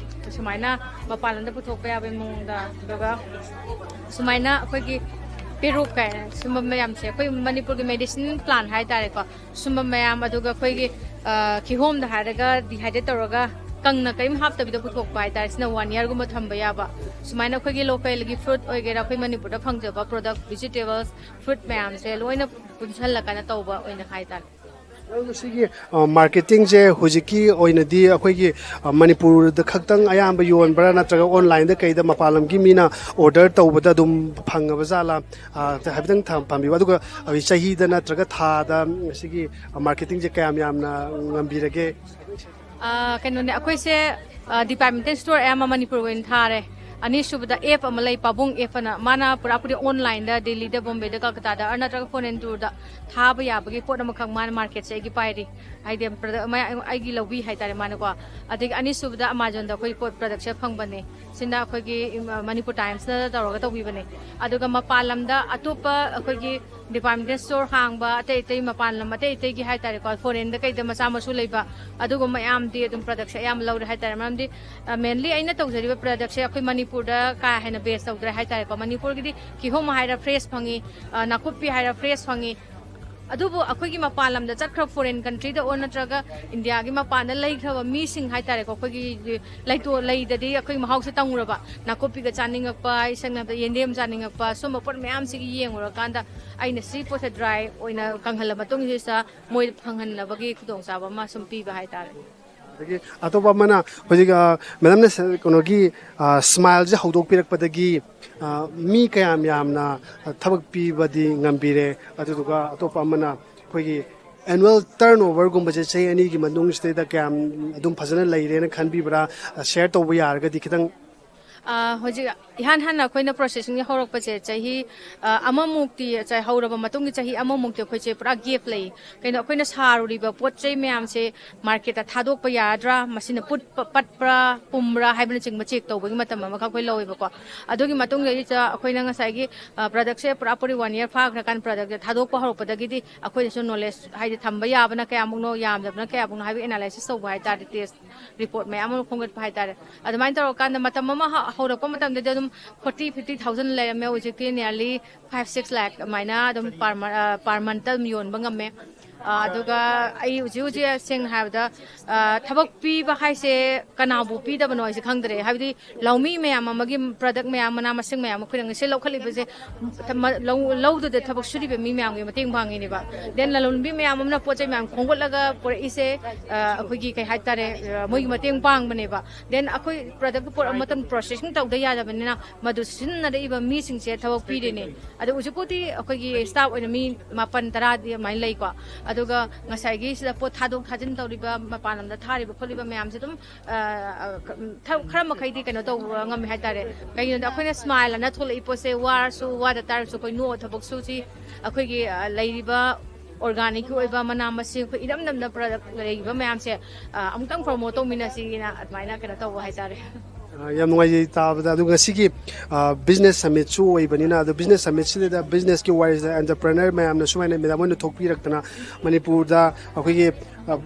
ꯁꯨꯃꯥꯏꯅ ꯃꯄꯥꯟ ꯂꯝꯗ ꯄꯨꯊꯣꯛꯄ ꯌꯥꯕꯒꯤ ꯃꯑꯣꯡꯗ, ꯑꯗꯨꯒ ꯁꯨꯃꯥꯏꯅ ꯑꯩꯈꯣꯏꯒꯤ ꯄꯦꯔꯨꯛ ꯀꯥꯏꯅ ꯁꯨꯝꯕ ꯃꯌꯥꯝꯁꯦ ꯑꯩꯈꯣꯏ ꯃꯅꯤꯄꯨꯔꯒꯤ ꯃꯦꯗꯤꯁꯤꯅꯦꯜ ꯄ꯭ꯂꯥꯟ ꯍꯥꯏꯇꯥꯔꯦꯀꯣ, ꯁꯨꯝꯕ ꯃꯌꯥꯝ, ꯑꯗꯨꯒ ꯑꯩꯈꯣꯏꯒꯤ ꯀꯤꯍꯣꯝꯗ ꯍꯥꯏꯔꯒ ꯗꯤꯍꯥꯏꯗ꯭ꯔꯦꯠ ꯇꯧꯔꯒ ꯀꯪꯅ ꯀꯔꯤꯝ ꯍꯥꯞꯇꯕꯤꯗ ꯄꯨꯊꯣꯛꯄ ꯍꯥꯏꯇꯥꯔꯦ꯫ ꯁꯤꯅ ꯋꯥꯟ ꯌꯔꯒꯨꯝꯕ ꯊꯝꯕ ꯌꯥꯕ꯫ ꯁꯨꯃꯥꯏꯅ ꯑꯩꯈꯣꯏꯒꯤ ꯂꯣꯀꯦꯜꯒꯤ ꯐ꯭ꯔꯨꯠ ꯑꯣꯏꯒꯦꯔꯥ, ꯑꯩꯈꯣꯏ ꯃꯅꯤꯄꯨꯔꯗ ꯐꯪꯖꯕ ꯄ꯭ꯔꯣꯗꯛ, ꯚꯤꯖꯤꯇꯦꯕꯜꯁ, ꯐ꯭ꯔꯨꯠ ꯃꯌꯥꯝꯁꯦ ꯂꯣꯏꯅ ꯄꯨꯟꯁꯤꯜꯂꯀꯥꯟꯗ ꯇꯧꯕ ꯑꯣꯏꯅ ꯍꯥꯏꯇꯥꯔꯦ꯫ ꯑꯗꯣ ꯁꯤꯒꯤ ꯃꯥꯔꯀꯦꯇꯤꯡꯁꯦ ꯍꯧꯖꯤꯛꯀꯤ ꯑꯣꯏꯅꯗꯤ ꯑꯩꯈꯣꯏꯒꯤ ꯃꯅꯤꯄꯨꯔꯗ ꯈꯛꯇꯪ ꯑꯌꯥꯝꯕ ꯌꯣꯟꯕ꯭ꯔꯥ, ꯅꯠꯇ꯭ꯔꯒ ꯑꯣꯟꯂꯥꯏꯟꯗ ꯀꯩꯗ ꯃꯄꯥꯟ ꯂꯝꯒꯤ ꯃꯤꯅ ꯑꯣꯔꯗꯔ ꯇꯧꯕꯗ ꯑꯗꯨꯝ ꯐꯪꯉꯕ ꯖꯥꯠꯂꯥ? ꯍꯥꯏꯐꯦꯠꯇꯪ ꯊꯝꯕꯤꯌꯨ꯫ ꯑꯗꯨꯒ ꯆꯍꯤꯗ ꯅꯠꯇ꯭ꯔꯒ ꯊꯥꯗ ꯁꯤꯒꯤ ꯃꯥꯔꯀꯦꯇꯤꯡꯁꯦ ꯀꯌꯥꯝ ꯌꯥꯝꯅ ꯉꯝꯕꯤꯔꯒꯦ? ꯀꯩꯅꯣꯅꯦ, ꯑꯩꯈꯣꯏꯁꯦ ꯗꯤꯄꯥꯔꯠꯃꯦꯟꯇꯦꯜ ꯁ꯭ꯇꯣꯔ ꯑꯌꯥꯝꯕ ꯃꯅꯤꯄꯨꯔ ꯑꯣꯏꯅ ꯊꯥꯔꯦ꯫ ꯑꯅꯤꯁꯨꯕꯗ ꯑꯦꯞ ꯑꯃ ꯂꯩ, ꯄꯥꯕꯨꯡ ꯑꯦꯞ ꯑꯅ, ꯃꯥꯅ ꯄꯨꯔꯥ ꯄꯨꯔꯤ ꯑꯣꯟꯂꯥꯏꯟꯗ ꯗꯦꯜꯂꯤꯗ, ꯕꯣꯝꯕꯦꯗ, ꯀꯜꯀꯇꯥꯗ ꯅꯠꯇ꯭ꯔꯒ ꯐꯣꯔꯦꯟ ꯇꯨꯔꯗ ꯊꯥꯕ ꯌꯥꯕꯒꯤ ꯄꯣꯠ ꯑꯃꯈꯛ ꯃꯥꯅ ꯃꯥꯔꯀꯦꯠꯁꯦ ꯑꯩꯒꯤ ꯄꯥꯏꯔꯤ꯫ ꯍꯥꯏꯗꯤ ꯄ꯭ꯔꯗꯛ ꯑꯩꯒꯤ ꯂꯧꯕꯤ ꯍꯥꯏꯇꯥꯔꯦ ꯃꯥꯅꯀꯣ꯫ ꯑꯗꯒꯤ ꯑꯅꯤꯁꯨꯕꯗ ꯑꯃꯥꯖꯣꯟꯗ ꯑꯩꯈꯣꯏ ꯄꯣꯠ ꯄ꯭ꯔꯗꯛꯁꯦ ꯐꯪꯕꯅꯦ꯫ ꯁꯤꯅ ꯑꯩꯈꯣꯏꯒꯤ ꯃꯅꯤꯄꯨꯔ ꯇꯥꯏꯝꯁꯅ ꯇꯧꯔꯒ ꯇꯧꯕꯤꯕꯅꯦ꯫ ꯑꯗꯨꯒ ꯃꯄꯥꯟ ꯂꯝꯗ ꯑꯇꯣꯞꯄ ꯑꯩꯈꯣꯏꯒꯤ ꯗꯤꯄꯥꯔꯠꯃꯦꯟꯇꯦꯜ ꯁ꯭ꯇꯣꯔ ꯍꯥꯡꯕ ꯑꯇꯩ ꯑꯇꯩ ꯃꯄꯥꯟ ꯂꯝ ꯑꯇꯩ ꯑꯇꯩꯒꯤ ꯍꯥꯏꯇꯥꯔꯦꯀꯣ, ꯐꯣꯔꯦꯟꯗ ꯀꯩꯗ ꯃꯆꯥ ꯃꯁꯨ ꯂꯩꯕ, ꯑꯗꯨꯒꯨꯝꯕ ꯃꯌꯥꯝꯗꯤ ꯑꯗꯨꯝ ꯄ꯭ꯔꯗꯛꯁꯦ ꯑꯌꯥꯝꯕ ꯂꯧꯔꯦ ꯍꯥꯏꯇꯥꯔꯦ꯫ ꯃꯔꯝꯗꯤ ꯃꯦꯟꯂꯤ ꯑꯩꯅ ꯇꯧꯖꯔꯤꯕ ꯄ꯭ꯔꯗꯛꯁꯦ ꯑꯩꯈꯣꯏ ꯃꯅꯤꯄꯨꯔꯗ ꯀꯥ ꯍꯦꯟꯅ ꯕꯦꯁ ꯇꯧꯗ꯭ꯔꯦ ꯍꯥꯏꯇꯥꯔꯦꯀꯣ꯫ ꯃꯅꯤꯄꯨꯔꯒꯤꯗꯤ ꯀꯤꯍꯣꯝ ꯍꯥꯏꯔ ꯐ꯭ꯔꯦꯁ ꯐꯪꯉꯤ, ꯅꯥꯀꯨꯞꯄꯤ ꯍꯥꯏꯔ ꯐ꯭ꯔꯦꯁ ꯐꯪꯉꯤ꯫ ꯑꯗꯨꯕꯨ ꯑꯩꯈꯣꯏꯒꯤ ꯃꯄꯥꯟ ꯂꯝꯗ ꯆꯠꯈ꯭ꯔ, ꯐꯣꯔꯦꯟ ꯀꯟꯇ꯭ꯔꯤꯗ ꯑꯣꯔ ꯅꯠꯇ꯭ꯔꯒ ꯏꯟꯗꯤꯌꯥꯒꯤ ꯃꯄꯥꯟꯗ ꯂꯩꯈ꯭ꯔꯕ ꯃꯤꯁꯤꯡ ꯍꯥꯏꯇꯥꯔꯦꯀꯣ, ꯑꯩꯈꯣꯏꯒꯤ ꯂꯩꯇꯣ ꯂꯩꯗꯗꯤ ꯑꯩꯈꯣꯏ ꯃꯍꯥꯎꯁꯦ ꯇꯪꯉꯨꯔꯕ, ꯅꯥꯀꯨꯞꯄꯤꯒ ꯆꯥꯅꯤꯡꯉꯛꯄ, ꯏꯁꯝ ꯁꯝꯅ ꯍꯥꯏꯔꯕꯗ ꯌꯦꯟꯗꯦꯝ ꯆꯥꯅꯤꯡꯉꯛꯄ, ꯁꯨꯝꯕ ꯄꯣꯠ ꯃꯌꯥꯝꯁꯤꯒꯤ ꯌꯦꯡꯉꯨꯔꯀꯥꯟꯗ ꯑꯩꯅ ꯁꯤ ꯄꯣꯠꯁꯦ ꯗ꯭ꯔꯥꯏ ꯑꯣꯏꯅ ꯀꯪꯍꯜꯂ ꯃꯇꯨꯡꯁꯤꯗ ꯃꯣꯏꯗ ꯐꯪꯍꯟꯅꯕꯒꯤ ꯈꯨꯗꯣꯡꯆꯥꯕ ꯑꯃ ꯁꯨꯝ ꯄꯤꯕ ꯍꯥꯏꯇꯥꯔꯦ꯫ ꯑꯗꯒꯤ ꯑꯇꯣꯞꯄ ꯑꯃꯅ ꯍꯧꯖꯤꯛ, ꯑ, ꯃꯦꯗꯥꯝꯅ ꯁ-, ꯀꯩꯅꯣꯒꯤ, ꯑ, ꯁ꯭ꯃꯥꯏꯜꯁꯦ ꯍꯧꯗꯣꯛꯄꯤꯔꯛꯄꯗꯒꯤ, ꯑ, ꯃꯤ ꯀꯌꯥꯝ ꯌꯥꯝꯅ, ꯑ, ꯊꯕꯛ ꯄꯤꯕꯗꯤ ꯉꯝꯕꯤꯔꯦ? ꯑꯗꯨꯗꯨꯒ ꯑꯇꯣꯞꯄ ꯑꯃꯅ ꯑꯩꯈꯣꯏꯒꯤ ꯑꯦꯅꯨꯋꯦꯜ ꯇꯔꯟ ꯑꯣꯚꯔꯒꯨꯝꯕꯁꯦ ꯆꯍꯤ ꯑꯅꯤꯒꯤ ꯃꯅꯨꯡꯁꯤꯗꯩꯗ ꯀꯌꯥꯝ ꯑꯗꯨꯝ ꯐꯖꯅ ꯂꯩꯔꯦꯅ ꯈꯟꯕꯤꯕ꯭ꯔꯥ? ꯑ, ꯁꯤꯌꯔ ꯇꯧꯕ ꯌꯥꯔꯒꯗꯤ ꯈꯤꯇꯪ꯫ ꯑ, ꯍꯧꯖꯤꯛ ꯏꯍꯥꯟ ꯍꯥꯟꯅ ꯑꯩꯈꯣꯏꯅ ꯄ꯭ꯔꯣꯁꯦꯁꯤꯡꯁꯦ ꯍꯧꯔꯛꯄꯁꯦ ꯆꯍꯤ, ꯑ, ꯑꯃꯃꯨꯛꯇꯤ, ꯆ-, ꯍꯧꯔꯕ ꯃꯇꯨꯡꯒꯤ ꯆꯍꯤ ꯑꯃꯃꯨꯛꯇꯤ ꯑꯩꯈꯣꯏꯁꯦ ꯄꯨꯔꯥ ꯒꯦꯞ ꯂꯩ꯫ ꯀꯩꯅꯣ, ꯑꯩꯈꯣꯏꯅ ꯁꯥꯔꯨꯔꯤꯕ ꯄꯣꯠ ꯆꯩ ꯃꯌꯥꯝꯁꯦ ꯃꯥꯔꯀꯦꯠꯇ ꯊꯥꯗꯣꯛꯄ ꯌꯥꯔꯗ꯭ꯔꯥ, ꯃꯁꯤꯅ ꯄꯨꯠꯄ-, ꯄꯠꯄ꯭ꯔꯥ, ꯄꯨꯝꯕ꯭ꯔꯥ ꯍꯥꯏꯕꯅꯆꯤꯡꯕ ꯆꯦꯛ ꯇꯧꯕꯒꯤ ꯃꯇꯝ ꯑꯃꯈꯛ ꯑꯩꯈꯣꯏ ꯂꯧꯋꯦꯕꯀꯣ꯫ ꯑꯗꯨꯒꯤ ꯃꯇꯨꯡꯗꯒꯤꯗ ꯑꯩꯈꯣꯏꯅ ꯉꯁꯥꯏꯒꯤ, ꯑ, ꯄ꯭ꯔꯗꯛꯁꯦ ꯄꯨꯔꯥ ꯄꯨꯔꯤ ꯋꯥꯟ ꯏꯌꯔ ꯐꯥꯈ꯭ꯔꯀꯥꯟꯗ ꯄ꯭ꯔꯗꯛꯁꯦ ꯊꯥꯗꯣꯛꯄ ꯍꯧꯔꯛꯄꯗꯒꯤꯗꯤ ꯑꯩꯈꯣꯏꯗꯁꯨ ꯅꯣꯂꯦꯖ, ꯍꯥꯏꯗꯤ, ꯊꯝꯕ ꯌꯥꯕꯅ ꯀꯌꯥꯃꯨꯛꯅꯣ, ꯌꯥꯝꯗꯕꯅ ꯀꯌꯥꯃꯨꯛꯅꯣ ꯍꯥꯏꯕꯒꯤ ꯑꯦꯅꯥꯂꯥꯏꯁꯤꯁ ꯇꯧꯕ ꯍꯥꯏ ꯇꯥꯔꯦ, ꯇꯦꯁ ꯔꯤꯄꯣꯔꯠ ꯃꯌꯥꯝ ꯑꯃ ꯈꯣꯝꯒꯠꯄ ꯍꯥꯏ ꯇꯥꯔꯦ꯫ ꯑꯗꯨꯃꯥꯏꯅ ꯇꯧꯔꯀꯥꯟꯗ ꯃꯇꯝ ꯑꯃ ꯍ-, ꯍꯧꯔꯛꯄ ꯃꯇꯝꯗꯗꯤ ꯑꯗꯨꯝ ꯐꯣꯔꯇꯤ, ꯐꯤꯐꯇꯤ ꯊꯥꯎꯖꯟ ꯂꯩꯔꯝꯃꯦ, ꯍꯧꯖꯤꯛꯇꯤ nearly ꯐꯥꯏꯚ, ꯁꯤꯛꯁ ꯂꯥꯛ ꯑꯗꯨꯃꯥꯏꯅ ꯑꯗꯨꯝ per mo-, ꯑ, per month ꯑꯗꯨꯝ ꯌꯣꯟꯕ ꯉꯝꯃꯦ꯫ ꯑ, ꯑꯗꯨꯒ ꯑꯩ ꯍꯧꯖꯤꯛ ꯍꯧꯖꯤꯛ ꯁꯦꯡꯅ ꯍꯥꯏꯔꯕꯗ, ꯑ, ꯊꯕꯛ ꯄꯤꯕ ꯍꯥꯏꯁꯦ ꯀꯅꯥꯕꯨ ꯄꯤꯗꯕꯅꯣ ꯍꯥꯏꯁꯦ ꯈꯪꯗ꯭ꯔꯦ꯫ ꯍꯥꯏꯕꯗꯤ ꯂꯧꯃꯤ ꯃꯌꯥꯝ ꯑꯃꯒꯤ ꯄ꯭ꯔꯗꯛ ꯃꯌꯥꯝ, ꯃꯅꯥ ꯃꯁꯤꯡ ꯃꯌꯥꯝ ꯑꯩꯈꯣꯏꯅ ꯉꯁꯤ ꯂꯧꯈꯠꯂꯤꯕꯁꯦ, ꯃ-, ꯂꯧ-, ꯂꯧꯗꯨꯗ ꯊꯕꯛ ꯁꯨꯔꯤꯕ ꯃꯤ ꯃꯌꯥꯝꯒꯤ ꯃꯇꯦꯡ ꯄꯥꯡꯉꯤꯅꯦꯕ꯫ Then ꯂꯂꯣꯟꯕꯤ ꯃꯌꯥꯝ ꯑꯃꯅ ꯄꯣꯠ ꯆꯩ ꯃꯌꯥꯝ ꯈꯣꯝꯒꯠꯂꯒ ꯄꯨꯔꯛꯏꯁꯦ, ꯑ, ꯑꯩꯈꯣꯏꯒꯤ ꯀꯩ ꯍꯥꯏꯇꯥꯔꯦ, ꯑ, ꯃꯣꯏꯒꯤ ꯃꯇꯦꯡ ꯄꯥꯡꯕꯅꯦꯕ꯫ Then ꯑꯩꯈꯣꯏ ꯄ꯭ꯔꯗꯛꯇꯨ ꯄꯨꯔꯛꯑ ꯃꯇꯝ ꯄ꯭ꯔꯣꯁꯦꯁꯤꯡ ꯇꯧꯗ ꯌꯥꯗꯕꯅꯤꯅ ꯃꯗꯨ ꯁꯤꯖꯤꯟꯅꯔꯛꯏꯕ ꯃꯤꯁꯤꯡꯁꯦ ꯊꯕꯛ ꯄꯤꯔꯤꯅꯦ꯫ ꯑꯗꯣ ꯍꯧꯖꯤꯛꯄꯨꯗꯤ ꯑꯩꯈꯣꯏꯒꯤ ꯁ꯭ꯇꯥꯐ ꯑꯣꯏꯅ ꯃꯤ ꯃꯥꯄꯟ ꯇꯔꯥꯗꯤ ꯑꯗꯨꯃꯥꯏꯅ ꯂꯩꯀꯣ꯫ ꯑꯗꯨꯒ ꯉꯁꯥꯏꯒꯤ ꯁꯤꯗ ꯄꯣꯠ ꯊꯥꯗꯣꯛ ꯊꯥꯖꯤꯟ ꯇꯧꯔꯤꯕ, ꯃꯄꯥꯟ ꯂꯝꯗ ꯊꯥꯔꯤꯕ ꯈꯣꯠꯂꯤꯕ ꯃꯌꯥꯝꯁꯦ ꯑꯗꯨꯝ, ꯑ, ꯑ, ꯈꯔ ꯃꯈꯩꯗꯤ ꯀꯩꯅꯣ ꯇꯧꯕ ꯉꯝꯃꯦ ꯍꯥꯏꯇꯥꯔꯦ꯫ ꯀꯩꯒꯤꯅꯣꯗ ꯑꯩꯈꯣꯏꯅ ꯁ꯭ꯃꯥꯏꯜ ꯑꯅ ꯊꯣꯛꯂꯛꯏ ꯄꯣꯠꯁꯦ, ꯋꯥꯔꯁꯨ ꯋꯥꯗ ꯇꯥꯔꯁꯨ ꯑꯩꯈꯣꯏ ꯅꯣꯛꯑ ꯊꯕꯛ ꯁꯨꯁꯤ꯫ ꯑꯩꯈꯣꯏꯒꯤ, ꯑ, ꯂꯩꯔꯤꯕ ꯑꯣꯔꯒꯥꯅꯤꯛꯀꯤ ꯑꯣꯏꯕ ꯃꯅꯥ ꯃꯁꯤꯡ, ꯑꯩꯈꯣꯏ ꯏꯔꯝ ꯅꯝꯅ ꯄ꯭ꯔꯗꯛ ꯂꯩꯔꯤꯕ ꯃꯌꯥꯝꯁꯦ, ꯑ, ꯑꯃꯨꯛꯇꯪ ꯄ꯭ꯔꯣꯃꯣꯠ ꯇꯧꯃꯤꯟꯅꯁꯤꯅ ꯑꯗꯨꯃꯥꯏꯅ ꯀꯩꯅꯣ ꯇꯧꯕ ꯍꯥꯏꯇꯥꯔꯦ꯫ ꯑ, ꯌꯥꯝ ꯅꯨꯡꯉꯥꯏꯖꯩ ꯇꯥꯕꯗ꯫ ꯑꯗꯨꯒ ꯉꯁꯤꯒꯤ, ꯑ, ꯕꯤꯖꯤꯅꯦꯁ ꯁꯃꯤꯠꯁꯨ ꯑꯣꯏꯕꯅꯤꯅ, ꯑꯗꯣ ꯕꯤꯖꯤꯅꯦꯁ ꯁꯃꯤꯠꯁꯤꯗ ꯕꯤꯖꯤꯅꯦꯁꯀꯤ ꯋꯥꯔꯤꯁꯤꯗ ꯑꯦꯟꯇꯔꯄ꯭ꯔꯦꯅꯔ ꯃꯌꯥꯝꯅ ꯁꯨꯃꯥꯏꯅ ꯃꯦꯗꯥꯝ ꯍꯣꯏꯅ ꯊꯣꯛꯄꯤꯔꯛꯇꯅ ꯃꯅꯤꯄꯨꯔꯗ ꯑꯩꯈꯣꯏꯒꯤ, ꯑ,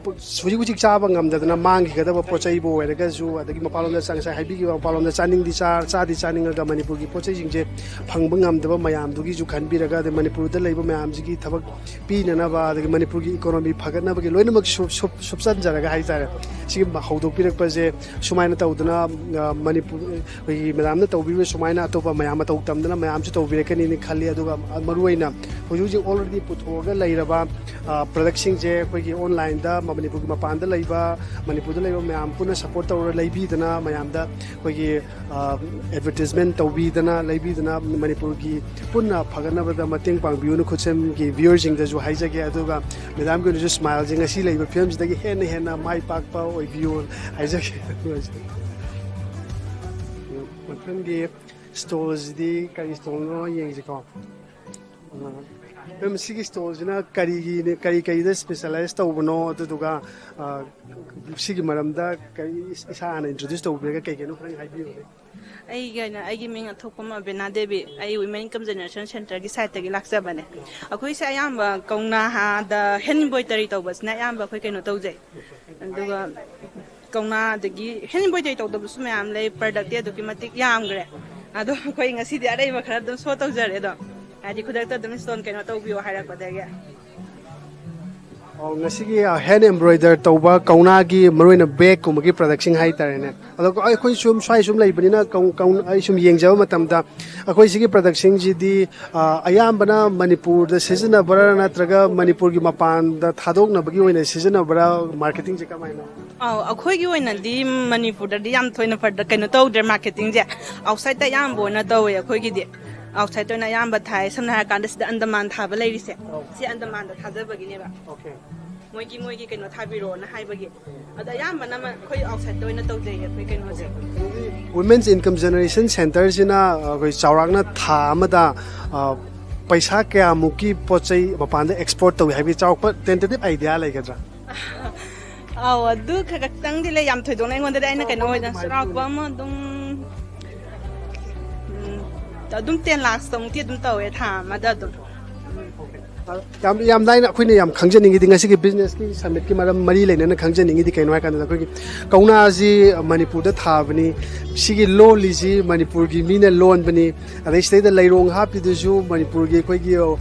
ꯍꯧꯖꯤꯛ ꯍꯧꯖꯤꯛ ꯆꯥꯕ ꯉꯝꯗꯗꯅ ꯃꯥꯡꯈꯤꯒꯗꯕ ꯄꯣꯠ ꯆꯩꯕꯨ ꯑꯣꯏꯔꯒꯁꯨ, ꯑꯗꯒꯤ ꯃꯄꯥꯟꯂꯣꯝꯗ ꯆꯪ-, ꯉꯁꯥꯏ ꯍꯥꯏꯕꯤꯈꯤꯕ ꯃꯄꯥꯟꯂꯣꯝꯗ ꯆꯥꯅꯤꯡꯗꯤ ꯆꯥ-, ꯆꯥꯗꯤ ꯆꯥꯅꯤꯡꯉꯒ ꯃꯅꯤꯄꯨꯔꯒꯤ ꯄꯣꯠ ꯆꯩꯁꯤꯡꯁꯦ ꯐꯪꯕ ꯉꯝꯗꯕ ꯃꯌꯥꯝꯗꯨꯒꯤꯁꯨ ꯈꯟꯕꯤꯔꯒ, ꯑꯗꯩ ꯃꯅꯤꯄꯨꯔꯗ ꯂꯩꯕ ꯃꯌꯥꯝꯁꯤꯒꯤ ꯊꯕꯛ ꯄꯤꯅꯅꯕ, ꯑꯗꯒꯤ ꯃꯅꯤꯄꯨꯔꯒꯤ ꯏꯀꯣꯅꯣꯃꯤ ꯐꯒꯠꯅꯕꯒꯤ ꯂꯣꯏꯅꯃꯛ ꯁꯨꯞ-, ꯁꯨꯞ-, ꯁꯨꯞꯆꯟꯖꯔꯒ ꯍꯥꯏꯇꯥꯔꯦ, ꯁꯤꯒꯤ ꯍꯧꯗꯣꯛꯄꯤꯔꯛꯄꯁꯦ꯫ ꯁꯨꯃꯥꯏꯅ ꯇꯧꯗꯅ, ꯑ, ꯃꯅꯤꯄꯨꯔ, ꯑꯩꯈꯣꯏꯒꯤ ꯃꯦꯗꯥꯝꯅ ꯇꯧꯕꯤꯔꯤꯕ ꯁꯨꯃꯥꯏꯅ ꯑꯇꯣꯞꯄ ꯃꯌꯥꯝ ꯃꯇꯧ ꯇꯝꯗꯅ ꯃꯌꯥꯝꯁꯨ ꯇꯧꯕꯤꯔꯛꯀꯅꯤꯅ ꯈꯜꯂꯤ꯫ ꯑꯗꯨꯒ ꯃꯔꯨꯑꯣꯏꯅ ꯍꯧꯖꯤꯛ ꯍꯧꯖꯤꯛ already ꯄꯨꯊꯣꯛꯑꯒ ꯂꯩꯔꯕ, ꯑ, ꯄ꯭ꯔꯗꯛꯁꯤꯡꯁꯦ ꯑꯩꯈꯣꯏꯒꯤ ꯑꯣꯟꯂꯥꯏꯟꯗ ꯃꯅꯤꯄꯨꯔꯒꯤ ꯃꯄꯥꯟꯗ ꯂꯩꯕ, ꯃꯅꯤꯄꯨꯔꯗ ꯂꯩꯕ ꯃꯌꯥꯝ ꯄꯨꯟꯅ ꯁꯞꯄꯣꯔꯠ ꯇꯧꯔ ꯂꯩꯕꯤꯗꯅ ꯃꯌꯥꯝꯗ ꯑꯩꯈꯣꯏꯒꯤ, ꯑ, ꯑꯦꯗꯚꯔꯇꯤꯁꯃꯦꯟ ꯇꯧꯕꯤꯗꯅ ꯂꯩꯕꯤꯗꯅ ꯃꯅꯤꯄꯨꯔꯒꯤ ꯄꯨꯟꯅ ꯐꯒꯠꯅꯕꯗ ꯃꯇꯦꯡ ꯄꯥꯡꯕꯤꯌꯨꯅ ꯈꯨꯠꯁꯦꯝꯒꯤ ꯚ꯭ꯌꯨꯋꯔꯁꯤꯡꯗꯁꯨ ꯍꯥꯏꯖꯒꯦ꯫ ꯑꯗꯨꯒ ꯃꯦꯗꯥꯝꯒꯤ ꯑꯣꯏꯅꯁꯨ ꯁ꯭ꯃꯥꯏꯜꯁꯦ ꯉꯁꯤ ꯂꯩꯕ ꯐꯤꯕꯝꯁꯤꯗꯒꯤ ꯍꯦꯟꯅ ꯍꯦꯟꯅ ꯃꯥꯏ ꯄꯥꯛꯄ ꯑꯣꯏꯕꯤꯌꯨ ꯍꯥꯏꯖꯒꯦ꯫ ꯅꯪꯒꯤ ꯁ꯭ꯇꯣꯜꯁꯤꯗꯤ ꯀꯔꯤ ꯁ꯭ꯇꯣꯜꯅꯣ ꯌꯦꯡꯁꯤꯀꯣ꯫ ꯑ, ꯃꯦꯝ, ꯁꯤꯒꯤ ꯁ꯭ꯇꯣꯜꯁꯤꯅ ꯀꯔꯤꯒꯤꯅꯦ, ꯀꯔꯤ ꯀꯔꯤꯗ ꯁ꯭ꯄꯦꯁꯦꯂꯥꯏꯁ ꯇꯧꯕꯅꯣ? ꯑꯗꯨꯗꯨꯒ, ꯑ, ꯁꯤꯒꯤ ꯃꯔꯝꯗ ꯀꯔꯤ ꯏꯁꯥ ꯍꯥꯟꯅ ꯏꯟꯇ꯭ꯔꯣꯗ꯭ꯌꯨꯁ ꯇꯧꯕꯤꯔꯒ ꯀꯩ ꯀꯩꯅꯣ ꯈꯔ ꯍꯥꯏꯕꯤꯌꯨꯅꯦ꯫ ꯑꯩꯒꯤ ꯑꯣꯏꯅ, ꯑꯩꯒꯤ ꯃꯤꯡ ꯑꯊꯣꯛꯄꯝ ꯑꯕꯦꯅꯥ ꯗꯦꯕꯤ, ꯑꯩ Women Income Generation Centreꯒꯤ ꯁꯥꯏꯠꯇꯒꯤ ꯂꯥꯛꯆꯕꯅꯦ꯫ ꯑꯩꯈꯣꯏꯁꯦ ꯑꯌꯥꯝꯕ ꯀꯧꯅꯥꯗ ꯍꯦꯟ ꯏꯝꯕꯣꯏꯗꯔꯤ ꯇꯧꯕꯁꯤꯅ ꯑꯌꯥꯝꯕ ꯑꯩꯈꯣꯏ ꯀꯩꯅꯣ ꯇꯧꯖꯩ꯫ ꯑꯗꯨꯒ ꯀꯧꯅꯥꯗꯒꯤ ꯍꯦꯟ ꯏꯝꯕꯣꯏꯗꯔꯤ ꯇꯧꯗꯕꯁꯨ ꯃꯌꯥꯝ ꯂꯩ, ꯄ꯭ꯔꯗꯛꯇꯤ ꯑꯗꯨꯛꯀꯤ ꯃꯇꯤꯛ ꯌꯥꯝꯈ꯭ꯔꯦ꯫ ꯑꯗꯣ ꯑꯩꯈꯣꯏ ꯉꯁꯤꯗꯤ ꯑꯔꯩꯕ ꯈꯔ ꯑꯗꯨꯝ ꯁꯣ ꯇꯧꯖꯔꯦ ꯑꯗꯣ, ꯍꯥꯏꯗꯤ ꯈꯨꯗꯛꯇ ꯑꯗꯨꯝ ꯏꯟꯁꯇꯣꯜ ꯀꯩꯅꯣ ꯇꯧꯕꯤꯌꯣ ꯍꯥꯏꯔꯛꯄꯗꯒꯤ꯫ ꯑꯣ, ꯉꯁꯤꯒꯤ, ꯑ, ꯍꯦꯟ ꯑꯦꯝꯕ꯭ꯔꯣꯏꯗꯔ ꯇꯧꯕ ꯀꯧꯅꯥꯒꯤ ꯃꯔꯨꯑꯣꯏꯅ ꯕꯦꯒꯀꯨꯝꯕꯒꯤ ꯄ꯭ꯔꯗꯛꯁꯤꯡ ꯍꯥꯏꯇꯥꯔꯦꯅꯦ꯫ ꯑꯗꯣ ꯑꯩꯈꯣꯏ ꯁꯨꯝ ꯁ꯭ꯋꯥꯏ ꯁꯨꯝ ꯂꯩꯕꯅꯤꯅ ꯀꯧ-, ꯀꯧ-, ꯑꯩ ꯁꯨꯝ ꯌꯦꯡꯖꯕ ꯃꯇꯝꯗ ꯑꯩꯈꯣꯏ ꯁꯤꯒꯤ ꯄ꯭ꯔꯗꯛꯁꯤꯡꯁꯤꯗꯤ, ꯑ, ꯑꯌꯥꯝꯕꯅ ꯃꯅꯤꯄꯨꯔꯗ ꯁꯤꯖꯤꯟꯅꯕ꯭ꯔꯥ ꯅꯠꯇ꯭ꯔꯒ ꯃꯅꯤꯄꯨꯔꯒꯤ ꯃꯄꯥꯟꯗ ꯊꯥꯗꯣꯛꯅꯕꯒꯤ ꯑꯣꯏꯅ ꯁꯤꯖꯤꯟꯅꯕ꯭ꯔꯥ? ꯃꯥꯔꯀꯦꯇꯤꯡꯁꯦ ꯀꯃꯥꯏꯅ? ꯑꯧ, ꯑꯩꯈꯣꯏꯒꯤ ꯑꯣꯏꯅꯗꯤ ꯃꯅꯤꯄꯨꯔꯗꯗꯤ ꯌꯥꯝ ꯊꯣꯏꯅ ꯐꯔꯗ-, ꯀꯩꯅꯣ ꯇꯧꯗ꯭ꯔꯦ ꯃꯥꯔꯀꯦꯇꯤꯡꯁꯦ꯫ ꯑꯥꯎꯠꯁꯥꯏꯠꯇ ꯑꯌꯥꯝꯕ ꯑꯣꯏꯅ ꯇꯧꯋꯦ ꯑꯩꯈꯣꯏꯒꯤꯗꯤ꯫ ꯑꯥꯎꯠꯁꯥꯏꯠꯇ ꯑꯣꯏꯅ ꯑꯌꯥꯝꯕ ꯊꯥꯏ꯫ ꯁꯝꯅ ꯍꯥꯏꯔꯀꯥꯟꯗ ꯁꯤꯗ ꯑꯟꯗꯃꯥꯟ ꯊꯥꯕ ꯂꯩꯔꯤꯁꯦ, ꯁꯤ ꯑꯟꯗꯃꯥꯟꯗ ꯊꯥꯖꯕꯒꯤꯅꯦꯕ꯫ ꯑꯣꯀꯦ꯫ ꯃꯣꯏꯒꯤ, ꯃꯣꯏꯒꯤ ꯀꯩꯅꯣ ꯊꯥꯕꯤꯔꯛꯑꯣꯅ ꯍꯥꯏꯕꯒꯤ꯫ ꯑꯗꯣ ꯑꯌꯥꯝꯕꯅ ꯃ-, ꯑꯩꯈꯣꯏ ꯑꯥꯎꯠꯁꯥꯏꯠꯇ ꯑꯣꯏꯅ ꯇꯧꯖꯩꯌꯦ ꯑꯩꯈꯣꯏ ꯀꯩꯅꯣꯁꯦ꯫ Women's Income Generation Centreꯁꯤꯅ ꯑꯩꯈꯣꯏ ꯆꯥꯎꯔꯥꯛꯅ ꯊꯥ ꯑꯃꯗ, ꯑ, ꯄꯩꯁꯥ ꯀꯌꯥꯃꯨꯛꯀꯤ ꯄꯣꯠ ꯆꯩ ꯃꯄꯥꯟꯗ ꯑꯦꯛꯁꯄꯣꯔꯠ ꯇꯧꯏ ꯍꯥꯏꯕꯒꯤ ꯆꯥꯎꯔꯥꯛꯄ ꯇꯦꯟꯇꯦꯇꯤꯚ ꯑꯥꯏꯗꯤꯌꯥ ꯂꯩꯒꯗ꯭ꯔꯥ? ꯑꯧ, ꯑꯗꯨ ꯈ-, ꯈꯛꯇꯪꯗꯤ ꯂꯩ, ꯌꯥꯝ ꯊꯣꯏꯗꯣꯛꯅ ꯑꯩꯉꯣꯟꯗꯗꯤ꯫ ꯑꯩꯅ ꯀꯩꯅꯣ ꯑꯣꯏꯅ ꯆꯥꯎꯔꯥꯛꯄ ꯑꯃ ꯑꯗꯨꯝ, ꯎꯝ, ꯑꯗꯨꯝ ten lakhs ꯇꯃꯨꯛꯇꯤ ꯑꯗꯨꯝ ꯇꯧꯋꯦ ꯊꯥ ꯑꯃꯗ ꯑꯗꯨꯝ꯫ ꯌꯥꯝ, ꯌꯥꯝ ꯂꯥꯏꯅ ꯑꯩꯈꯣꯏꯅ ꯌꯥꯝ ꯈꯪꯖꯅꯤꯡꯉꯤꯗꯤ, ꯉꯁꯤꯒꯤ ꯕꯤꯖꯤꯅꯦꯁꯀꯤ ꯁꯃꯤꯠꯀꯤ ꯃꯔꯝ ꯃꯔꯤ ꯂꯩꯅꯅ ꯈꯪꯖꯅꯤꯡꯉꯤꯗꯤ ꯀꯩꯅꯣ ꯍꯥꯏ ꯀꯥꯟꯗ, ꯑꯩꯈꯣꯏꯒꯤ ꯀꯧꯅꯥꯁꯤ ꯃꯅꯤꯄꯨꯔꯗ ꯊꯥꯕꯅꯤ, ꯁꯤꯒꯤ ꯂꯣꯜꯂꯤꯁꯤ ꯃꯅꯤꯄꯨꯔꯒꯤ ꯃꯤꯅ ꯂꯣꯟꯕꯅꯤ, ꯑꯗꯩ ꯁꯤꯗꯩꯗ ꯂꯩꯔꯣꯡ ꯍꯥꯞꯄꯤꯗꯨꯁꯨ ꯃꯅꯤꯄꯨꯔꯒꯤ ꯑꯩꯈꯣꯏꯒꯤ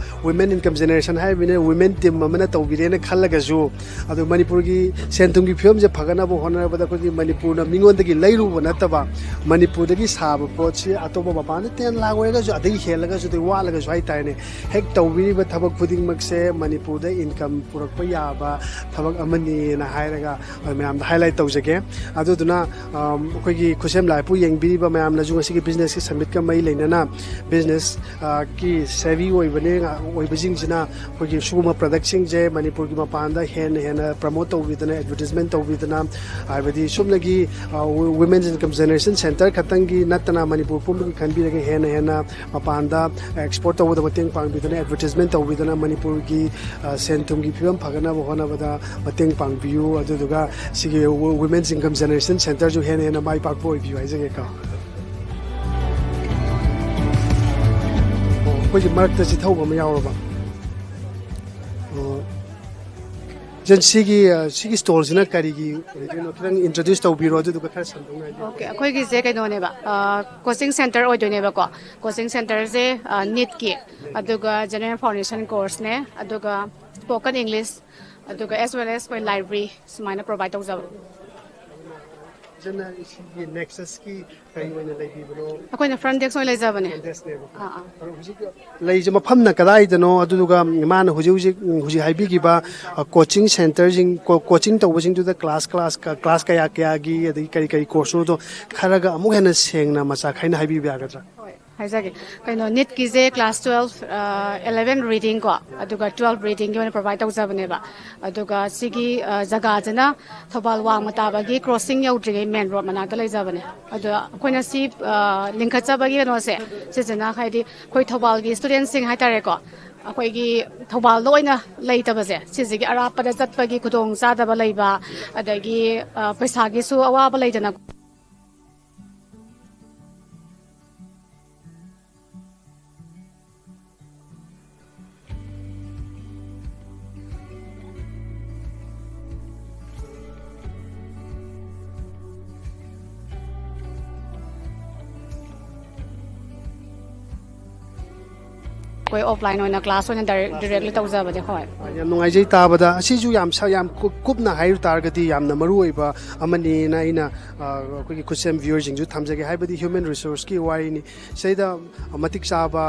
Women Income Generation ꯍꯥꯏꯔꯤꯕꯅꯤꯅ women team ꯑꯃꯅ ꯇꯧꯕꯤꯔꯦꯅ ꯈꯜꯂꯒꯁꯨ, ꯑꯗꯨ ꯃꯅꯤꯄꯨꯔꯒꯤ ꯁꯦꯟ ꯊꯨꯝꯒꯤ ꯐꯤꯕꯝꯁꯦ ꯐꯒꯠꯅꯕ ꯍꯣꯠꯅꯕꯗ ꯑꯩꯈꯣꯏꯒꯤ ꯃꯅꯤꯄꯨꯔꯅ ꯃꯤꯉꯣꯟꯗꯒꯤ ꯂꯩꯔꯨꯕ ꯅꯠꯇꯕ, ꯃꯅꯤꯄꯨꯔꯗꯒꯤ ꯁꯥꯕ ꯄꯣꯠꯁꯤ ꯑꯇꯣꯞꯄ ꯃꯄꯥꯟꯗ ten ꯂꯥꯛ ꯑꯣꯏꯔꯒꯁꯨ, ꯑꯗꯒꯤ ꯍꯦꯜꯂꯒꯁꯨ, ꯑꯗꯩ ꯋꯥꯠꯂꯒꯁꯨ ꯍꯥꯏꯇꯥꯔꯦꯅꯦ, ꯍꯦꯛ ꯇꯧꯕꯤꯔꯤꯕ ꯊꯕꯛ ꯈꯨꯗꯤꯡꯃꯛꯁꯦ ꯃꯅꯤꯄꯨꯔꯗ ꯏꯟꯀꯝ ꯄꯨꯔꯛꯄ ꯌꯥꯕ ꯊꯕꯛ ꯑꯃꯅꯤꯅ ꯍꯥꯏꯔꯒ ꯃꯌꯥꯝꯗ ꯍꯥꯏꯂꯥꯏꯠ ꯇꯧꯖꯒꯦ꯫ ꯑꯗꯨꯗꯨꯅ ꯑꯩꯈꯣꯏꯒꯤ ꯈꯨꯠꯁꯦꯝ ꯂꯥꯏꯄꯨ ꯌꯦꯡꯕꯤꯔꯤꯕ ꯃꯌꯥꯝꯅꯁꯨ ꯉꯁꯤꯒꯤ ꯕꯤꯖꯤꯅꯦꯁꯀꯤ ꯁꯃꯤꯠꯀ ꯃꯔꯤ ꯂꯩꯅꯅ ꯕꯤꯖꯤꯅꯦꯁ ꯀꯤ ꯁꯦꯚꯤ ꯑꯣꯏꯕꯅꯦ ꯑꯣꯏꯕꯁꯤꯡꯁꯤꯅ ꯑꯩꯈꯣꯏꯒꯤ ꯁꯤꯒꯨꯝꯕ ꯄ꯭ꯔꯗꯛꯁꯤꯡꯁꯦ ꯃꯅꯤꯄꯨꯔꯒꯤ ꯃꯄꯥꯟꯗ ꯍꯦꯟꯅ ꯍꯦꯟꯅ ꯄ꯭ꯔꯃꯣꯠ ꯇꯧꯕꯤꯗꯅ, ꯑꯦꯗꯚꯔꯇꯤꯁꯃꯦꯟ ꯇꯧꯕꯤꯗꯅ, ꯍꯥꯏꯕꯗꯤ ꯁꯨꯞꯅꯒꯤ ꯋꯤꯃꯦꯟꯁ ꯏꯟꯀꯝ ꯖꯦꯅꯦꯔꯦꯁꯟ ꯁꯦꯟꯇꯔ ꯈꯛꯇꯪꯒꯤ ꯅꯠꯇꯅ ꯃꯅꯤꯄꯨꯔ ꯄꯨꯝꯕꯒꯤ ꯈꯟꯕꯤꯔꯒ ꯍꯦꯟꯅ ꯍꯦꯟꯅ ꯃꯄꯥꯟꯗ ꯑꯦꯛꯁꯄꯣꯔꯠ ꯇꯧꯕꯗ ꯃꯇꯦꯡ ꯄꯥꯡꯕꯤꯗꯅ, ꯑꯦꯗꯚꯔꯇꯤꯁꯃꯦꯟ ꯇꯧꯕꯤꯗꯅ ꯃꯅꯤꯄꯨꯔꯒꯤ ꯁꯦꯟ ꯊꯨꯝꯒꯤ ꯐꯤꯕꯝ ꯐꯒꯠꯅꯕ ꯍꯣꯠꯅꯕꯗ ꯃꯇꯦꯡ ꯄꯥꯡꯕꯤꯌꯨ꯫ ꯑꯗꯨꯗꯨꯒ ꯁꯤꯒꯤ ꯋꯤꯃꯦꯟꯁ ꯏꯟꯀꯝ ꯖꯦꯅꯦꯔꯦꯁꯟ ꯁꯦꯟꯇꯔꯁꯨ ꯍꯦꯟꯅ ꯍꯦꯟꯅ ꯃꯥꯏ ꯄꯥꯛꯄ ꯑꯣꯏꯕꯤꯌꯨ ꯍꯥꯏꯖꯒꯦꯀꯣ꯫ ꯑꯣ, ꯑꯩꯈꯣꯏꯒꯤ ꯃꯔꯛꯇ ꯆꯤꯊꯍꯧꯕ ꯑꯃ ꯌꯥꯎꯔꯕ꯫ ꯑꯣ, ꯏꯆꯟ, ꯁꯤꯒꯤ, ꯑ, ꯁꯤꯒꯤ ꯁ꯭ꯇꯣꯜꯁꯤꯅ ꯀꯔꯤꯒꯤ ꯑꯣꯏꯗꯣꯏꯅꯣ? ꯈꯤꯇꯪ ꯏꯟꯇ꯭ꯔꯣꯗ꯭ꯌꯨꯁ ꯇꯧꯕꯤꯔꯣ, ꯑꯗꯨꯗꯨꯒ ꯈꯔ ꯁꯟꯗꯣꯛꯅ ꯍꯥꯏꯕꯤꯌꯨ꯫ ꯑꯣꯀꯦ, ꯑꯩꯈꯣꯏꯒꯤꯁꯦ ꯀꯩꯅꯣꯅꯦꯕ, ꯑ, ꯀꯣꯆꯤꯡ ꯁꯦꯟꯇꯔ ꯑꯣꯏꯗꯣꯏꯅꯦꯕꯀꯣ꯫ ꯀꯣꯆꯤꯡ ꯁꯦꯟꯇꯔꯁꯦ, ꯑ, ꯅꯤꯠꯀꯤ, ꯑꯗꯨꯒ ꯖꯦꯅꯔꯦꯜ ꯐꯥꯎꯟꯗꯦꯁꯟ ꯀꯣꯔꯁꯅꯦ, ꯑꯗꯨꯒ ꯁ꯭ꯄꯣꯀꯟ ꯏꯪꯂꯤꯁ, ꯑꯗꯨꯒ ꯑꯦꯁ ꯋꯦꯜ ꯑꯦꯁ ꯑꯩꯈꯣꯏ ꯂꯥꯏꯕ꯭ꯔꯤ ꯁꯨꯃꯥꯏꯅ ꯄ꯭ꯔꯣꯚꯥꯏꯠ ꯇꯧꯖꯕ꯫ ꯏꯆꯟꯅ ꯁꯤꯒꯤ ꯅꯦꯛꯁꯁꯀꯤ ꯀꯔꯤ ꯑꯣꯏꯅ ꯂꯩꯕꯤꯕꯅꯣ? ꯑꯩꯈꯣꯏꯅ ꯐ꯭ꯔꯟ ꯗꯦꯁꯛ ꯑꯣꯏꯅ ꯂꯩꯖꯕꯅꯦ꯫ ꯐ꯭ꯔꯟ ꯗꯦꯁꯛꯅꯦꯕꯀꯣ꯫ ꯑꯥ, ꯑꯥ꯫ ꯑꯗꯣ ꯍꯧꯖꯤꯛ ꯂꯩꯔꯤꯁꯦ ꯃꯐꯝꯅ ꯀꯗꯥꯏꯗꯅꯣ? ꯑꯗꯨꯗꯨꯒ ꯃꯥꯅ ꯍꯧꯖꯤꯛ ꯍꯧꯖꯤꯛ, ꯍꯧꯖꯤꯛ ꯍꯥꯏꯕꯤꯈꯤꯕ, ꯑ, ꯀꯣꯆꯤꯡ ꯁꯦꯟꯇꯔꯁꯤꯡ, ꯀꯣ-, ꯀꯣꯆꯤꯡ ꯇꯧꯕꯁꯤꯡꯗꯨꯗ ꯀ꯭ꯂꯥꯁ, ꯀ꯭ꯂꯥꯁ, ꯀ-, ꯀ꯭ꯂꯥꯁ ꯀꯌꯥ ꯀꯌꯥꯒꯤ, ꯑꯗꯒꯤ ꯀꯔꯤ ꯀꯔꯤ ꯀꯣꯔꯁꯅꯣꯗꯣ ꯈꯔꯒ ꯑꯃꯨꯛ ꯍꯦꯟꯅ ꯁꯦꯡꯅ ꯃꯆꯥ ꯈꯥꯏꯅ ꯍꯥꯏꯕꯤꯕ ꯌꯥꯒꯗ꯭ꯔꯥ? ꯍꯣꯏ, ꯍꯥꯏꯖꯒꯦ꯫ ꯀꯩꯅꯣ, ꯅꯤꯠꯀꯤꯁꯦ ꯀ꯭ꯂꯥꯁ ꯇꯨꯋꯦꯜꯐ, ꯑ, ꯑꯦꯂꯦꯚꯦꯟ ꯔꯤꯗꯤꯡ ꯀꯣ, ꯑꯗꯨꯒ ꯇꯨꯋꯦꯜꯐ ꯔꯤꯗꯤꯡꯒꯤ ꯑꯣꯏꯅ ꯄ꯭ꯔꯣꯚꯥꯏꯠ ꯇꯧꯖꯕꯅꯦꯕ꯫ ꯑꯗꯨꯒ ꯁꯤꯒꯤ, ꯑ, ꯖꯒꯥꯁꯤꯅ ꯊꯧꯕꯥꯜ ꯋꯥꯡꯃ ꯇꯥꯕꯒꯤ ꯀ꯭ꯔꯣꯁꯤꯡ ꯌꯧꯗ꯭ꯔꯤꯉꯩ ꯃꯦꯟ ꯔꯣꯗ ꯃꯅꯥꯛꯇ ꯂꯩꯖꯕꯅꯦ꯫ ꯑꯗꯣ ꯑꯩꯈꯣꯏꯅ ꯁꯤ, ꯑ, ꯂꯤꯡꯈꯠꯆꯕꯒꯤ ꯀꯩꯅꯣꯁꯦ, ꯁꯤꯁꯤꯅ ꯍꯥꯏꯗꯤ ꯑꯩꯈꯣꯏ ꯊꯧꯕꯥꯜꯒꯤ ꯁ꯭ꯇꯨꯗꯦꯟꯠꯁꯤꯡ ꯍꯥꯏꯇꯥꯔꯦꯀꯣ, ꯑꯩꯈꯣꯏꯒꯤ ꯊꯧꯕꯥꯜꯗ ꯑꯣꯏꯅ ꯂꯩꯇꯕꯁꯦ, ꯁꯤꯁꯤꯒꯤ ꯑꯔꯥꯞꯄꯗ ꯆꯠꯄꯒꯤ ꯈꯨꯗꯣꯡ ꯆꯥꯗꯕ ꯂꯩꯕ, ꯑꯗꯒꯤ, ꯑ, ꯄꯩꯁꯥꯒꯤꯁꯨ ꯑꯋꯥꯕ ꯂꯩꯗꯅ꯫ ꯑꯩꯈꯣꯏ ꯑꯣꯐꯂꯥꯏꯟ ꯑꯣꯏꯅ ꯀ꯭ꯂꯥꯁ ꯑꯣꯏꯅ ꯗꯥꯏꯔꯦꯛ ꯗꯤꯔꯦꯛꯂꯤ ꯇꯧꯖꯕꯅꯦ꯫ ꯍꯣꯏ꯫ ꯌꯥꯝ ꯅꯨꯡꯉꯥꯏꯖꯩ ꯇꯥꯕꯗ꯫ ꯑꯁꯤꯁꯨ ꯌꯥꯝ ꯁ-, ꯌꯥꯝ ꯀꯨꯞ-, ꯀꯨꯞꯅ ꯍꯥꯏꯔꯨ ꯇꯥꯔꯒꯗꯤ ꯌꯥꯝꯅ ꯃꯔꯨ ꯑꯣꯏꯕ ꯑꯃꯅꯤꯅ ꯑꯩꯅ, ꯑ, ꯑꯩꯈꯣꯏꯒꯤ ꯈꯨꯠꯁꯦꯝ ꯚ꯭ꯌꯨꯋꯔꯁꯤꯡꯁꯨ ꯊꯝꯖꯒꯦ꯫ ꯍꯥꯏꯕꯗꯤ ꯍ꯭ꯌꯨꯃꯦꯟ ꯔꯤꯁꯣꯔꯁꯀꯤ ꯋꯥꯔꯤꯅꯤ꯫ ꯁꯤꯗꯩꯗ ꯃꯇꯤꯛ ꯆꯥꯕ,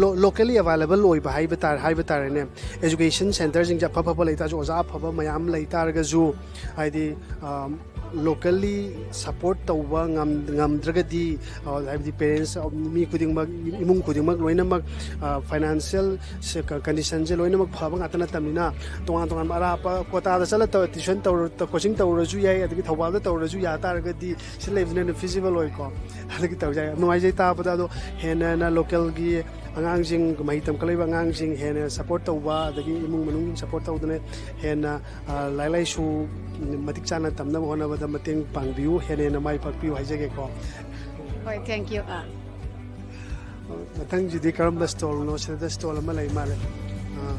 ꯂꯣ-, ꯂꯣꯀꯦꯜꯂꯤ ꯑꯦꯕꯥꯏꯂꯦꯕꯜ ꯑꯣꯏꯕ ꯍꯥꯏꯕ ꯇꯥꯔꯦ, ꯍꯥꯏꯕ ꯇꯥꯔꯦꯅꯦ꯫ ꯑꯦꯖꯨꯀꯦꯁꯟ ꯁꯦꯟꯇꯔꯁꯤꯡꯁꯦ ꯑꯐ ꯑꯐꯕ ꯂꯩ ꯇꯥꯔꯁꯨ, ꯑꯣꯖꯥ ꯑꯐꯕ ꯃꯌꯥꯝ ꯂꯩ ꯇꯥꯔꯒꯁꯨ, ꯍꯥꯏꯗꯤ, ꯑ, ꯂꯣꯀꯦꯜꯂꯤ ꯁꯄꯣꯔꯠ ꯇꯧꯕ ꯉꯝ-, ꯉꯝꯗ꯭ꯔꯒꯗꯤ, ꯑ, ꯍꯥꯏꯕꯗꯤ ꯄꯦꯔꯦꯟꯁ, ꯑ, ꯃꯤ ꯈꯨꯗꯤꯡꯃꯛ, ꯏꯃꯨꯡ ꯈꯨꯗꯤꯡꯃꯛ ꯂꯣꯏꯅꯃꯛ, ꯑ, ꯐꯥꯏꯅꯥꯟꯁꯤꯌꯦꯜ ꯁꯦ-, ꯀ-, ꯀꯟꯗꯤꯁꯟꯁꯦ ꯂꯣꯏꯅꯃꯛ ꯐꯕ ꯉꯥꯛꯇ ꯅꯠꯇꯕꯅꯤꯅ, ꯇꯣꯉꯥꯟ ꯇꯣꯉꯥꯟꯕ ꯑꯔꯥꯞꯄ ꯀꯣꯇꯥꯗ ꯆꯠꯂ ꯇꯧ-, ꯇ꯭ꯌꯨꯁꯟ ꯇꯧꯔ-, ꯇ-, ꯀꯣꯆꯤꯡ ꯇꯧꯔꯁꯨ ꯌꯥꯏ, ꯑꯗꯒꯤ ꯊꯧꯕꯥꯜꯗ ꯇꯧꯔꯁꯨ ꯌꯥ ꯇꯥꯔꯒꯗꯤ, ꯁꯤ ꯂꯩꯕꯁꯤꯅ ꯍꯦꯟꯅ ꯐꯤꯖꯤꯕꯜ ꯑꯣꯏꯀꯣ꯫ ꯑꯗꯒꯤ ꯇꯧꯖꯩ꯫ ꯌꯥꯝ ꯅꯨꯡꯉꯥꯏꯖꯩ ꯇꯥꯕꯗ꯫ ꯑꯗꯣ ꯍꯦꯟꯅ ꯍꯦꯟꯅ ꯂꯣꯀꯦꯜꯒꯤ ꯑꯉꯥꯡꯁꯤꯡ, ꯃꯍꯩ ꯇꯝꯈꯠꯂꯛꯏꯕ ꯑꯉꯥꯡꯁꯤꯡ ꯍꯦꯟꯅ ꯁꯄꯣꯔꯠ ꯇꯧꯕ, ꯑꯗꯒꯤ ꯏꯃꯨꯡ ꯃꯅꯨꯡ ꯁꯄꯣꯔꯠ ꯇꯧꯗꯅ ꯍꯦꯟꯅ, ꯑ, ꯂꯥꯏꯔꯤꯛ ꯂꯥꯏꯁꯨ ꯃꯇꯤꯛ ꯆꯥꯅ ꯇꯝꯅꯕ ꯍꯣꯠꯅꯕꯗ ꯃꯇꯦꯡ ꯄꯥꯡꯕꯤꯌꯨ, ꯍꯦꯟꯅ ꯍꯦꯟꯅ ꯃꯥꯏ ꯄꯥꯛꯄꯤꯌꯨ ꯍꯥꯏꯖꯒꯦꯀꯣ꯫ ꯍꯣꯏ, thank you꯫ ꯑꯥ꯫ ꯃꯊꯪꯁꯤꯗꯤ ꯀꯔꯝꯕ ꯁ꯭ꯇꯣꯜꯅꯣ? ꯁꯤꯗ ꯁ꯭ꯇꯣꯜ ꯑꯃ ꯂꯩ ꯃꯥꯜꯂꯦ꯫ ꯑꯥ,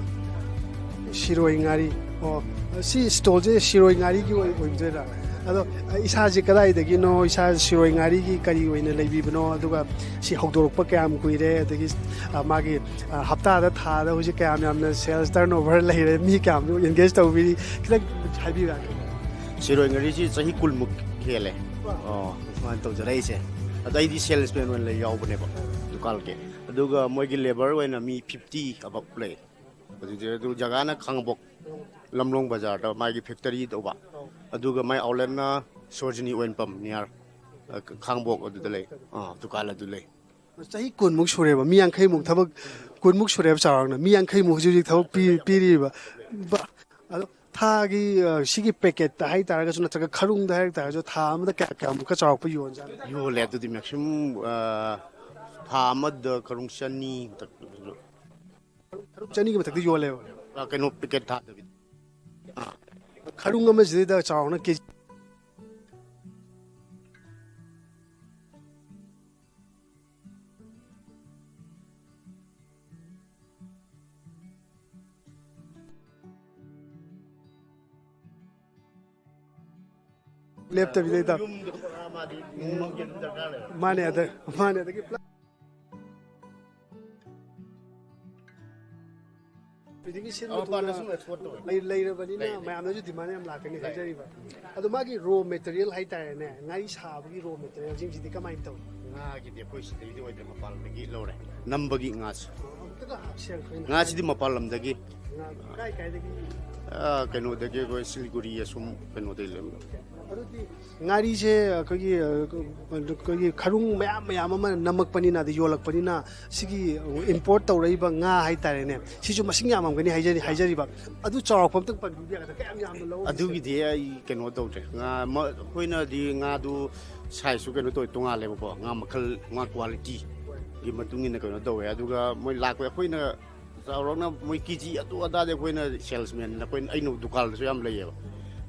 ꯁꯤꯔꯣꯏ ꯉꯥꯔꯤ꯫ ꯑꯣ, ꯁꯤ ꯁ꯭ꯇꯣꯜꯁꯦ ꯁꯤꯔꯣꯏ ꯉꯥꯔꯤꯒꯤ ꯑꯣꯏ-, ꯑꯣꯏꯗꯣꯏꯔꯥ? ꯑꯗꯣ ꯏꯁꯥꯁꯦ ꯀꯗꯥꯏꯗꯒꯤꯅꯣ? ꯏꯁꯥ ꯁꯤꯔꯣꯏ ꯉꯥꯔꯤꯒꯤ ꯀꯔꯤ ꯑꯣꯏꯅ ꯂꯩꯕꯤꯕꯅꯣ? ꯑꯗꯨꯒ ꯁꯤ ꯍꯧꯗꯣꯔꯛꯄ ꯀꯌꯥꯝ ꯀꯨꯏꯔꯦ? ꯑꯗꯒꯤ, ꯑ, ꯃꯥꯒꯤ, ꯑ, ꯍꯞꯇꯥꯗ, ꯊꯥꯗ ꯍꯧꯖꯤꯛ ꯀꯌꯥꯝ ꯌꯥꯝꯅ ꯁꯦꯜꯁ ꯇꯔꯟꯑꯣꯚꯔ ꯂꯩꯔꯦ? ꯃꯤ ꯀꯌꯥꯝ ꯑꯦꯡꯒꯦꯖ ꯇꯧꯕꯤꯔꯤ? ꯈꯤꯇꯪ ꯍꯥꯏꯕꯤꯌꯨ ꯌꯥꯒꯗ꯭ꯔꯥ? ꯁꯤꯔꯣꯏ ꯉꯥꯔꯤꯁꯤ ꯆꯍꯤ ꯀꯨꯟꯃꯨꯛ ꯍꯦꯜꯂꯦ꯫ ꯑꯣ, ꯁꯨꯃꯥꯏꯅ ꯇꯧꯖꯔꯛꯏꯁꯦ꯫ ꯑꯗꯣ ꯑꯩꯗꯤ ꯁꯦꯜꯁꯃꯦꯟ ꯑꯣꯏꯅ ꯂꯩ ꯌꯥꯎꯕꯅꯦꯕ ꯗꯨꯀꯥꯟꯒꯤ꯫ ꯑꯗꯨꯒ ꯃꯣꯏꯒꯤ ꯂꯦꯕꯔ ꯑꯣꯏꯅ ꯃꯤ ꯐꯤꯐꯇꯤ ꯑꯕꯞ ꯂꯩ꯫ ꯑꯗꯨꯗꯤ ꯑꯗꯨ ꯖꯒꯥꯅ ꯈꯥꯡꯉꯕꯣꯛ ꯂꯝꯂꯣꯡ ꯕꯖꯥꯔꯗ ꯃꯥꯒꯤ ꯐꯦꯛꯇꯔꯤ ꯇꯧꯕ꯫ ꯑꯗꯨꯒ ꯃꯥꯏ ꯑꯥꯎꯠꯂꯦꯠꯅ ꯁꯣꯔꯖꯤꯅꯤ ꯑꯣꯏꯜ ꯄꯝ ꯅꯤꯌꯥꯔ, ꯑ, ꯈꯥꯡꯉꯕꯣꯛ ꯑꯗꯨꯗ ꯂꯩ꯫ ꯑꯥ, ꯗꯨꯀꯥꯟ ꯑꯗꯨ ꯂꯩ꯫ ꯆꯍꯤ ꯀꯨꯟꯃꯨꯛ ꯁꯨꯔꯦꯕ, ꯃꯤ ꯌꯥꯡꯈꯩꯃꯨꯛ ꯊꯕꯛ, ꯀꯨꯟꯃꯨꯛ ꯁꯨꯔꯦꯕ ꯆꯥꯎꯔꯥꯛꯅ꯫ ꯃꯤ ꯌꯥꯡꯈꯩꯃꯨꯛ ꯍꯧꯖꯤꯛ ꯍꯧꯖꯤꯛ ꯊꯕꯛ ꯄꯤ-, ꯄꯤꯔꯤꯕ꯫ ꯕ-, ꯑꯗꯣ ꯊꯥꯒꯤ, ꯑ, ꯁꯤꯒꯤ ꯄꯦꯀꯦꯠꯇ ꯍꯥꯏ ꯇꯥꯔꯒꯁꯨ ꯅꯠꯇ꯭ꯔꯒ ꯈꯔꯨꯡꯗ ꯍꯥꯏ ꯇꯥꯔꯒꯁꯨ ꯊꯥ ꯑꯃꯗ ꯀꯌꯥ ꯀꯌꯥꯃꯨꯛꯀ ꯆꯥꯎꯔꯛꯄ ꯌꯣꯟꯖꯥꯠꯅꯣ? ꯌꯣꯜꯂꯦ ꯑꯗꯨꯗꯤ ꯃꯦꯛꯁꯤꯃꯝ, ꯑ, ꯊꯥ ꯑꯃꯗ ꯈꯔꯨꯡ ꯆꯅꯤ ꯃꯊꯛ꯫ ꯈꯔꯨꯡ ꯆꯅꯤꯒꯤ ꯃꯊꯛꯇ ꯌꯣꯜꯂꯦꯕ? ꯑ, ꯀꯩꯅꯣ, ꯄꯦꯀꯦꯠ ꯊꯥꯗꯕꯤꯗ꯫ ꯑꯥ꯫ ꯈꯔꯨꯡ ꯑꯃꯁꯤꯗꯩꯗ ꯆꯥꯎꯔꯥꯛꯅ ꯀꯦ ꯖꯤ ꯂꯦꯞꯇꯕꯤꯗ ꯏꯇꯥꯎ꯫ ꯃꯥꯅꯦ, ꯑꯗ, ꯃꯥꯅꯦ, ꯑꯗꯒꯤ ꯄ꯭ꯂ- ꯁꯤꯟꯕ ꯑ, ꯃꯄꯥꯟꯗ ꯊꯨꯡꯅ ꯁꯨꯝ export ꯇꯧꯋꯦ꯫ ꯂꯩ-, ꯂꯩꯔꯕꯅꯤꯅ ꯂꯩ, ꯂꯩ꯫ ꯃꯌꯥꯝꯅꯁꯨ demand ꯌꯥꯝ ꯂꯥꯛꯀꯅꯤ ꯂꯩ꯫ ꯍꯥꯏꯖꯔꯤꯕ꯫ ꯑꯗꯣ ꯃꯥꯒꯤ raw material ꯍꯥꯏꯇꯥꯔꯦꯅꯦ, ꯉꯥꯔꯤ ꯁꯥꯕꯒꯤ raw materialꯁꯤꯡꯁꯤꯗꯤ ꯀꯃꯥꯏꯅ ꯇꯧꯏ? ꯉꯥꯒꯤꯗꯤ ꯑꯩꯈꯣꯏ ꯁꯤꯗꯩꯗꯤ ꯑꯣꯏꯗ꯭ꯔꯦ, ꯃꯄꯥꯟ ꯂꯝꯗꯒꯤ ꯂꯧꯔꯦ, ꯅꯝꯕꯒꯤ ꯉꯥꯁꯦ꯫ ꯑꯃꯨꯛꯇꯒ ꯍꯥꯞꯁꯦ ꯑꯩꯈꯣꯏꯅ꯫ ꯉꯥꯁꯤꯗꯤ ꯃꯄꯥꯟ ꯂꯝꯗꯒꯤ꯫ ꯉꯥ ꯀꯥꯏ ꯀꯥꯏꯗꯒꯤ? ꯑ, ꯀꯩꯅꯣꯗꯒꯤ, ꯑꯩꯈꯣꯏ ꯁꯤꯂꯤꯒꯨꯔꯤ ꯑꯁꯨꯝ ꯀꯩꯅꯣꯗꯒꯤ ꯂꯩ꯫ ꯑꯗꯨꯗꯤ ꯉꯥꯔꯤꯁꯦ ꯑꯩꯈꯣꯏꯒꯤ, ꯑ, ꯑꯩꯈꯣꯏꯒꯤ ꯈꯔꯨꯡ ꯃꯌꯥꯝ ꯃꯌꯥꯝ ꯑꯃ ꯅꯝꯃꯛꯄꯅꯤꯅ, ꯑꯗꯩ ꯌꯣꯜꯂꯛꯄꯅꯤꯅ, ꯁꯤꯒꯤ import ꯇꯧꯔꯛꯏꯕ ꯉꯥ ꯍꯥꯏꯇꯥꯔꯦꯅꯦ, ꯁꯤꯁꯨ ꯃꯁꯤꯡ ꯌꯥꯝꯃꯝꯒꯅꯤ ꯍꯥꯏꯖꯔꯤ-, ꯍꯥꯏꯖꯔꯤꯕ꯫ ꯑꯗꯨ ꯆꯥꯎꯔꯥꯛꯄ ꯑꯝꯇꯪ ꯄꯟꯕꯤꯕ ꯌꯥꯒꯗ꯭ꯔꯥ? ꯀꯌꯥꯝ ꯌꯥꯝꯅ ꯂꯧꯔꯒꯦ? ꯑꯗꯨꯒꯤꯗꯤ ꯑꯩ ꯀꯩꯅꯣ ꯇꯧꯗ꯭ꯔꯦ꯫ ꯉꯥ ꯃ-, ꯑꯩꯈꯣꯏꯅꯗꯤ ꯉꯥꯗꯨ sizeꯁꯨ ꯀꯩꯅꯣ ꯇꯧꯋꯦ, ꯇꯣꯉꯥꯜꯂꯦꯕꯀꯣ꯫ ꯉꯥ ꯃꯈꯜ, ꯉꯥ qualityꯒꯤ ꯃꯇꯨꯡ ꯏꯟꯅ ꯀꯩꯅꯣ ꯇꯧꯋꯦ꯫ ꯑꯗꯨꯒ ꯃꯣꯏ ꯂꯥꯛꯄ, ꯑꯩꯈꯣꯏꯅ ꯆꯥꯎꯔꯥꯛꯅ ꯃꯣꯏ KG ꯑꯗꯨ ꯑꯗꯥꯗꯤ ꯑꯩꯈꯣꯏꯅ salesman, ꯑꯩꯈꯣꯏꯅ, ꯑꯩꯅ ꯗꯨꯀꯥꯟꯗꯁꯨ ꯌꯥꯝ ꯂꯩꯌꯦꯕ꯫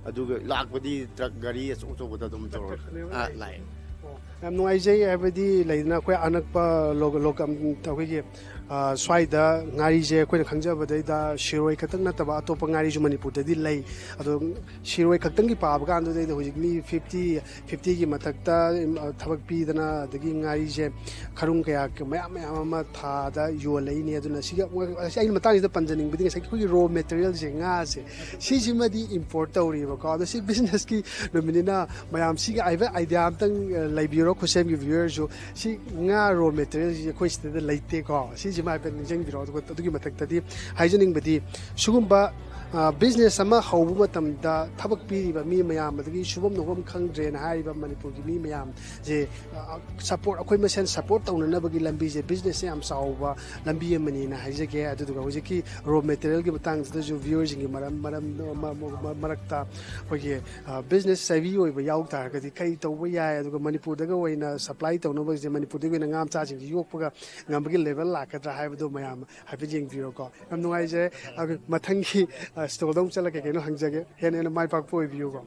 ꯑꯗꯨꯒ ꯂꯥꯛꯄꯗꯤ truck ꯒꯥꯔꯤ ꯑꯆꯧ ꯑꯆꯧꯕꯗ ꯑꯗꯨꯝ ꯇꯧꯔꯒ, ꯇ꯭ꯔꯛ ꯇ꯭ꯔꯛ ꯑꯥ, ꯂꯥꯛꯑꯦ꯫ ꯑꯣ, ꯌꯥꯝ ꯅꯨꯡꯉꯥꯏꯖꯩ꯫ ꯍꯥꯏꯕꯗꯤ ꯂꯩꯗꯅ ꯑꯩꯈꯣꯏ ꯑꯅꯛꯄ ꯂꯣ-, ꯂꯣꯀꯝ-, ꯑꯩꯈꯣꯏꯒꯤ, ꯑ, ꯁ꯭ꯋꯥꯏꯗ ꯉꯥꯔꯤꯁꯦ ꯑꯩꯈꯣꯏꯅ ꯈꯪꯖꯕꯗꯩꯗ ꯁꯤꯔꯣꯏ ꯈꯛꯇꯪ ꯅꯠꯇꯕ ꯑꯇꯣꯞꯄ ꯉꯥꯔꯤꯁꯨ ꯃꯅꯤꯄꯨꯔꯗꯗꯤ ꯂꯩ꯫ ꯑꯗꯣ ꯁꯤꯔꯣꯏ ꯈꯛꯇꯪꯒꯤ ꯄꯥꯕ ꯀꯥꯟꯗꯨꯗꯩꯗ ꯍꯧꯖꯤꯛ ꯃꯤ fifty, fiftyꯒꯤ ꯃꯊꯛꯇ, ꯎꯝ, ꯊꯕꯛ ꯄꯤꯗꯅ, ꯑꯗꯒꯤ ꯉꯥꯔꯤꯁꯦ ꯈꯔꯨꯡ ꯀꯌꯥ ꯃꯌꯥꯝ ꯃꯌꯥꯝ ꯑꯃ ꯊꯥꯗ ꯌꯣꯜꯂꯛꯏꯅꯦ꯫ ꯑꯗꯨꯅ ꯁꯤꯒꯤ ꯑꯃꯨꯛ, ꯑꯁꯤ ꯑꯩꯅ ꯃꯇꯥꯡꯁꯤꯗ ꯄꯟꯖꯅꯤꯡꯕꯗꯤ ꯉꯁꯥꯏꯒꯤ ꯑꯩꯈꯣꯏꯒꯤ raw materialꯁꯦ, ꯉꯥꯁꯦ, ꯁꯤꯁꯤꯃꯗꯤ import ꯇꯧꯔꯤꯕꯀꯣ꯫ ꯑꯗꯣ ꯁꯤ businessꯀꯤ ꯅꯨꯃꯤꯠꯅꯤꯅ ꯃꯌꯥꯝ ꯁꯤꯒꯤ idea ꯑꯝꯇꯪ, ꯑ, ꯂꯩꯕꯤꯔꯣ, ꯈꯨꯠꯁꯦꯝꯒꯤ viewerꯁꯨ꯫ ꯁꯤ ꯉꯥ raw materialꯁꯤ ꯑꯩꯈꯣꯏ ꯁꯤꯗ ꯂꯩꯇꯦꯀꯣ꯫ ꯁꯤꯁꯤꯃ ꯍꯥꯏꯐꯦꯠ ꯅꯤꯡꯁꯤꯡꯕꯤꯔꯣ꯫ ꯑꯗꯨꯒ ꯑꯗꯨꯒꯤ ꯃꯊꯛꯇꯗꯤ ꯍꯥꯏꯖꯅꯤꯡꯕꯗꯤ ꯁꯤꯒꯨꯝꯕ, ꯑ, business ꯑꯃ ꯍꯧꯕ ꯃꯇꯝꯗ ꯊꯕꯛ ꯄꯤꯔꯤꯕ ꯃꯤ ꯃꯌꯥꯝ, ꯑꯗꯒꯤ ꯁꯨꯐꯝ ꯅꯣꯝꯐꯝ ꯈꯪꯗ꯭ꯔꯦꯅ ꯍꯥꯏꯔꯤꯕ ꯃꯅꯤꯄꯨꯔꯒꯤ ꯃꯤ ꯃꯌꯥꯝꯁꯦ, ꯑ, support, ꯑꯩꯈꯣꯏ ꯃꯁꯦꯟ support ꯇꯧꯅꯅꯕꯒꯤ ꯂꯝꯕꯤꯁꯦ businessꯁꯦ ꯌꯥꯝ ꯆꯥꯎꯕ ꯂꯝꯕꯤ ꯑꯃꯅꯤꯅ ꯍꯥꯏꯖꯒꯦ꯫ ꯑꯗꯨꯗꯨꯒ ꯍꯧꯖꯤꯛꯀꯤ raw materialꯒꯤ ꯃꯇꯥꯡꯁꯤꯗꯁꯨ viewerꯁꯤꯡꯒꯤ ꯃꯔꯝ, ꯃꯔꯝ, ꯃ-, ꯃ-, ꯃ-, ꯃꯔꯛꯇ ꯑꯩꯈꯣꯏꯒꯤ, ꯑ, business savvy ꯑꯣꯏꯕ ꯌꯥꯎ ꯇꯥꯔꯒꯗꯤ ꯀꯔꯤ ꯇꯧꯕ ꯌꯥꯏ, ꯑꯗꯨꯒ ꯃꯅꯤꯄꯨꯔꯗꯒ ꯑꯣꯏꯅ supply ꯇꯧꯅꯕꯁꯦ, ꯃꯅꯤꯄꯨꯔꯗꯒꯤ ꯑꯣꯏꯅ ꯉꯥ ꯃꯆꯥꯁꯤꯡꯁꯦ ꯌꯣꯛꯄꯒ ꯉꯝꯕꯒꯤ level ꯂꯥꯛꯀꯗ꯭ꯔꯥ ꯍꯥꯏꯕꯗꯣ ꯃꯌꯥꯝ ꯍꯥꯏꯐꯦꯠ ꯌꯦꯡꯕꯤꯔꯣꯀꯣ꯫ ꯌꯥꯝ ꯅꯨꯡꯉꯥꯏꯖꯔꯦ꯫ ꯑꯗꯨ ꯃꯊꯪꯒꯤ, ꯑ, stallꯗ ꯑꯃꯨꯛ ꯆꯠꯂꯒ ꯀꯩ ꯀꯩꯅꯣ ꯍꯪꯖꯒꯦ꯫ ꯍꯦꯟꯅ ꯍꯦꯟꯅ ꯃꯥꯏ ꯄꯥꯛꯄ ꯑꯣꯏꯕꯤꯌꯨꯀꯣ꯫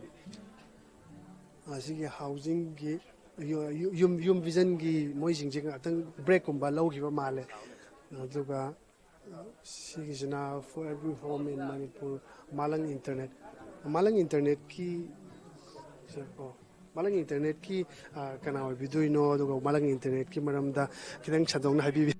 ꯑꯁꯤꯒꯤ housingꯒꯤ ꯌꯨ-, ꯌꯨ-, ꯌꯨꯝ, ꯌꯨꯝ visionꯒꯤ ꯃꯣꯏꯁꯤꯡꯁꯦ ꯉꯥꯛꯇꯪ breakꯀꯨꯝꯕ ꯂꯧꯈꯤꯕ ꯃꯥꯜꯂꯦ꯫ ꯑꯗꯨꯒ, ꯑ, ꯁꯤꯒꯤꯁꯤꯅ For Every Home in Manipur, ꯃꯥꯂꯪ internet, ꯃꯥꯂꯪ internetꯀꯤ, ꯁꯦ, ꯑꯣ, ꯃꯥꯂꯪ internetꯀꯤ, ꯑ, ꯀꯅꯥ ꯑꯣꯏꯕꯤꯗꯣꯏꯅꯣ, ꯑꯗꯨꯒ ꯃꯥꯂꯪ internetꯀꯤ ꯃꯔꯝꯗ ꯈꯤꯇꯪ ꯁꯟꯗꯣꯛꯅ ꯍꯥꯏꯕꯤꯕ꯫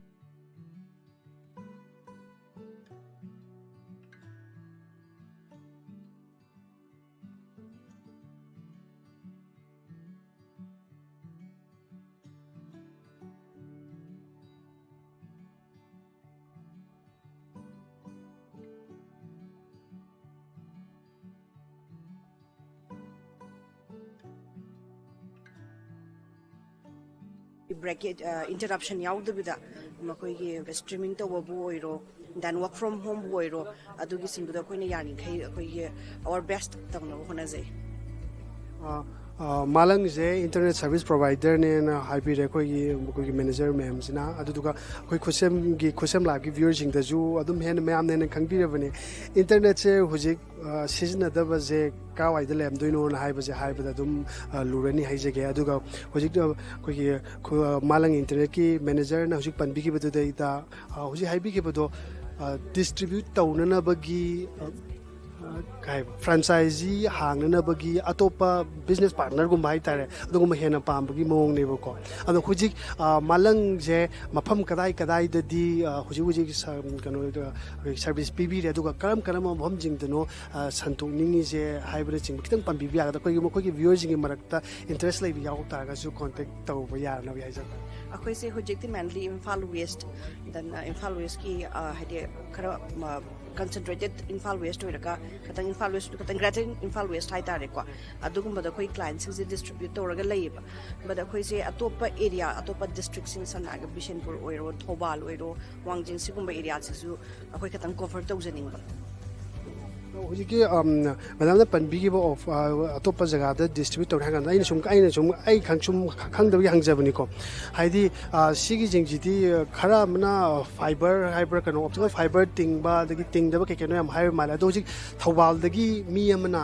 ꯕ꯭ꯔꯦꯛ, ꯏꯟꯇꯔꯞꯁꯟ ꯌꯥꯎꯗꯕꯤꯗ ꯃꯈꯣꯏꯒꯤ ꯁ꯭ꯇ꯭ꯔꯤꯃꯤꯡ ꯇꯧꯕꯕꯨ ꯑꯣꯏꯔꯣ, then work from homeꯕꯨ ꯑꯣꯏꯔꯣ, ꯑꯗꯨꯒꯤꯁꯤꯡꯗꯨꯗ ꯑꯩꯈꯣꯏꯅ ꯌꯥꯔꯤꯈꯩ ꯑꯩꯈꯣꯏꯒꯤ our best ꯇꯧꯅꯕ ꯍꯣꯠꯅꯖꯩ꯫ ꯑ, ꯑ, ꯃꯥꯂꯪꯁꯦ ꯏꯟꯇꯔꯅꯦꯠ ꯁꯔꯚꯤꯁ ꯄ꯭ꯔꯣꯚꯥꯏꯗꯔꯅꯦꯅ ꯍꯥꯏꯕꯤꯔꯦ ꯑꯩꯈꯣꯏꯒꯤ ꯑꯩꯈꯣꯏꯒꯤ ꯃꯦꯅꯦꯖꯔ ꯃꯦꯝꯁꯤꯅ꯫ ꯑꯗꯨꯗꯨꯒ ꯑꯩꯈꯣꯏ ꯈꯨꯠꯁꯦꯝꯒꯤ ꯈꯨꯠꯁꯦꯝ ꯂꯥꯏꯚꯀꯤ ꯚ꯭ꯌꯨꯋꯔꯁꯤꯡꯗꯁꯨ ꯑꯗꯨꯝ ꯍꯦꯟꯅ ꯃꯌꯥꯝꯅ ꯍꯦꯟꯅ ꯈꯪꯕꯤꯔꯕꯅꯤ꯫ ꯏꯟꯇꯔꯅꯦꯠꯁꯦ ꯍꯧꯖꯤꯛ ꯑ, ꯁꯤꯖꯤꯟꯅꯗꯕꯁꯦ ꯀꯥꯏꯋꯥꯏꯗ ꯂꯩꯔꯝꯗꯣꯏꯅꯣꯅ ꯍꯥꯏꯕꯁꯦ ꯍꯥꯏꯕꯗ ꯑꯗꯨꯝ ꯑ, ꯂꯨꯔꯅꯤ ꯍꯥꯏꯖꯒꯦ꯫ ꯑꯗꯨꯒ ꯍꯧꯖꯤꯛ ꯑ, ꯑꯩꯈꯣꯏꯒꯤ ꯈꯨ- ꯑ, ꯃꯥꯂꯪ ꯏꯟꯇꯔꯅꯦꯠꯀꯤ ꯃꯦꯅꯦꯖꯔꯅ ꯍꯧꯖꯤꯛ ꯄꯟꯕꯤꯈꯤꯕꯗꯨꯗꯩꯗ ꯑ, ꯍꯧꯖꯤꯛ ꯍꯥꯏꯕꯤꯈꯤꯕꯗꯣ ꯗꯤꯁꯇ꯭ꯔꯤꯕ꯭ꯌꯨꯠ ꯇꯧꯅꯅꯕꯒꯤ ꯑ, ꯑ, ꯀꯩ ꯍꯥꯏꯕ, ꯐ꯭ꯔꯥꯟꯆꯥꯏꯖꯤ ꯍꯥꯡꯅꯅꯕꯒꯤ ꯑꯇꯣꯞꯄ ꯕꯤꯖꯤꯅꯦꯁ ꯄꯥꯔꯠꯅꯔꯒꯨꯝꯕ ꯍꯥꯏꯇꯥꯔꯦ, ꯑꯗꯨꯒꯨꯝꯕ ꯍꯦꯟꯅ ꯄꯥꯝꯕꯒꯤ ꯃꯑꯣꯡꯅꯦꯕꯀꯣ꯫ ꯑꯗꯣ ꯍꯧꯖꯤꯛ ꯑ, ꯃꯥꯂꯪꯁꯦ ꯃꯐꯝ ꯀꯗꯥꯏ ꯀꯗꯥꯏꯗꯗꯤ ꯑ, ꯍꯧꯖꯤꯛ ꯍꯧꯖꯤꯛ ꯁ- ꯀꯩꯅꯣ ꯑꯩꯈꯣꯏ ꯁꯔꯚꯤꯁ ꯄꯤꯕꯤꯔꯦ, ꯑꯗꯨꯒ ꯀꯔꯝ ꯀꯔꯝꯕ ꯃꯐꯝꯁꯤꯡꯗꯅꯣ ꯑ, ꯁꯟꯗꯣꯛꯅꯤꯡꯉꯤꯁꯦ ꯍꯥꯏꯕꯅꯆꯤꯡꯕ ꯈꯤꯇꯪ ꯄꯟꯕꯤꯕ ꯌꯥꯒꯗ꯭ꯔꯥ? ꯑꯩꯈꯣꯏꯒꯤ ꯃꯈꯣꯏꯒꯤ ꯚ꯭ꯌꯨꯋꯔꯁꯤꯡꯒꯤ ꯃꯔꯛꯇ ꯏꯟꯇꯔꯦꯁ ꯂꯩꯕ ꯌꯥꯎ ꯇꯥꯔꯒꯁꯨ ꯀꯣꯟꯇꯦꯛ ꯇꯧꯕ ꯌꯥꯅꯕ ꯍꯥꯏꯖꯕ꯫ ꯑꯩꯈꯣꯏꯁꯦ ꯍꯧꯖꯤꯛꯇꯤ mainly Imphal west, then Imphal ꯋꯦꯁꯀꯤ ꯍꯥꯏꯗꯤ ꯈꯔ ꯀꯟꯁꯦꯟꯇ꯭ꯔꯦꯇꯦꯠ ꯏꯝꯐꯥꯜ ꯋꯦꯁ ꯑꯣꯏꯔꯒ ꯈꯤꯇꯪ ꯏꯝꯐꯥꯜ ꯋꯦꯁ, ꯈꯤꯇꯪ ꯒ꯭ꯔꯦꯇꯔ ꯏꯝꯐꯥꯜ ꯋꯦꯁ ꯍꯥꯏꯇꯥꯔꯦꯀꯣ, ꯑꯗꯨꯒꯨꯝꯕꯗ ꯑꯩꯈꯣꯏ ꯀ꯭ꯂꯥꯏꯟꯁꯤꯡꯁꯦ ꯗꯤꯁꯇ꯭ꯔꯤꯕ꯭ꯌꯨꯠ ꯇꯧꯔꯒ ꯂꯩꯌꯦꯕ꯫ But ꯑꯩꯈꯣꯏꯁꯦ ꯑꯇꯣꯞꯄ ꯑꯦꯔꯤꯌꯥ, ꯑꯇꯣꯞꯄ ꯗꯤꯁꯇ꯭ꯔꯤꯛꯁꯤꯡ, ꯁꯝꯅ ꯍꯥꯏꯔꯒ ꯕꯤꯁꯦꯟꯄꯨꯔ ꯑꯣꯏꯔꯣ, ꯊꯧꯕꯥꯜ ꯑꯣꯏꯔꯣ, ꯋꯥꯡꯖꯤꯡ, ꯁꯤꯒꯨꯝꯕ ꯑꯦꯔꯤꯌꯥꯁꯤꯁꯨ ꯑꯩꯈꯣꯏ ꯈꯤꯇꯪ ꯀꯣꯚꯔ ꯇꯧꯖꯅꯤꯡꯕ꯫ ꯍꯧꯖꯤꯛꯀꯤ ꯃꯦꯗꯥꯝꯅ ꯄꯟꯕꯤꯈꯤꯕ ꯑꯣꯐ ꯑꯇꯣꯞꯄ ꯖꯒꯥꯗ ꯗꯤꯁꯇ꯭ꯔꯤꯕ꯭ꯌꯨꯠ ꯇꯧꯔꯦ ꯍꯥꯏ ꯀꯥꯟꯗ ꯑꯩꯅ ꯁꯨꯝ ꯑꯩꯅ ꯁꯨꯝ ꯑꯩ ꯈꯪ ꯁꯨꯝ ꯈꯪꯗꯕꯒꯤ ꯍꯪꯖꯕꯅꯤꯀꯣ꯫ ꯍꯥꯏꯗꯤ ꯁꯤꯒꯤꯁꯤꯡꯁꯤꯗꯤ ꯈꯔ ꯑꯃꯅ ꯐꯥꯏꯕꯔ ꯍꯥꯏꯕ꯭ꯔꯥ, ꯀꯩꯅꯣ, ꯑꯣꯞꯇꯤꯀꯦꯜ ꯐꯥꯏꯕꯔ ꯇꯤꯡꯕ, ꯑꯗꯒꯤ ꯇꯤꯡꯗꯕ ꯀꯩ ꯀꯩꯅꯣ ꯌꯥꯝ ꯍꯥꯏꯕ ꯃꯥꯜꯂꯦ꯫ ꯑꯗꯣ ꯍꯧꯖꯤꯛ ꯊꯧꯕꯥꯜꯗꯒꯤ ꯃꯤ ꯑꯃꯅ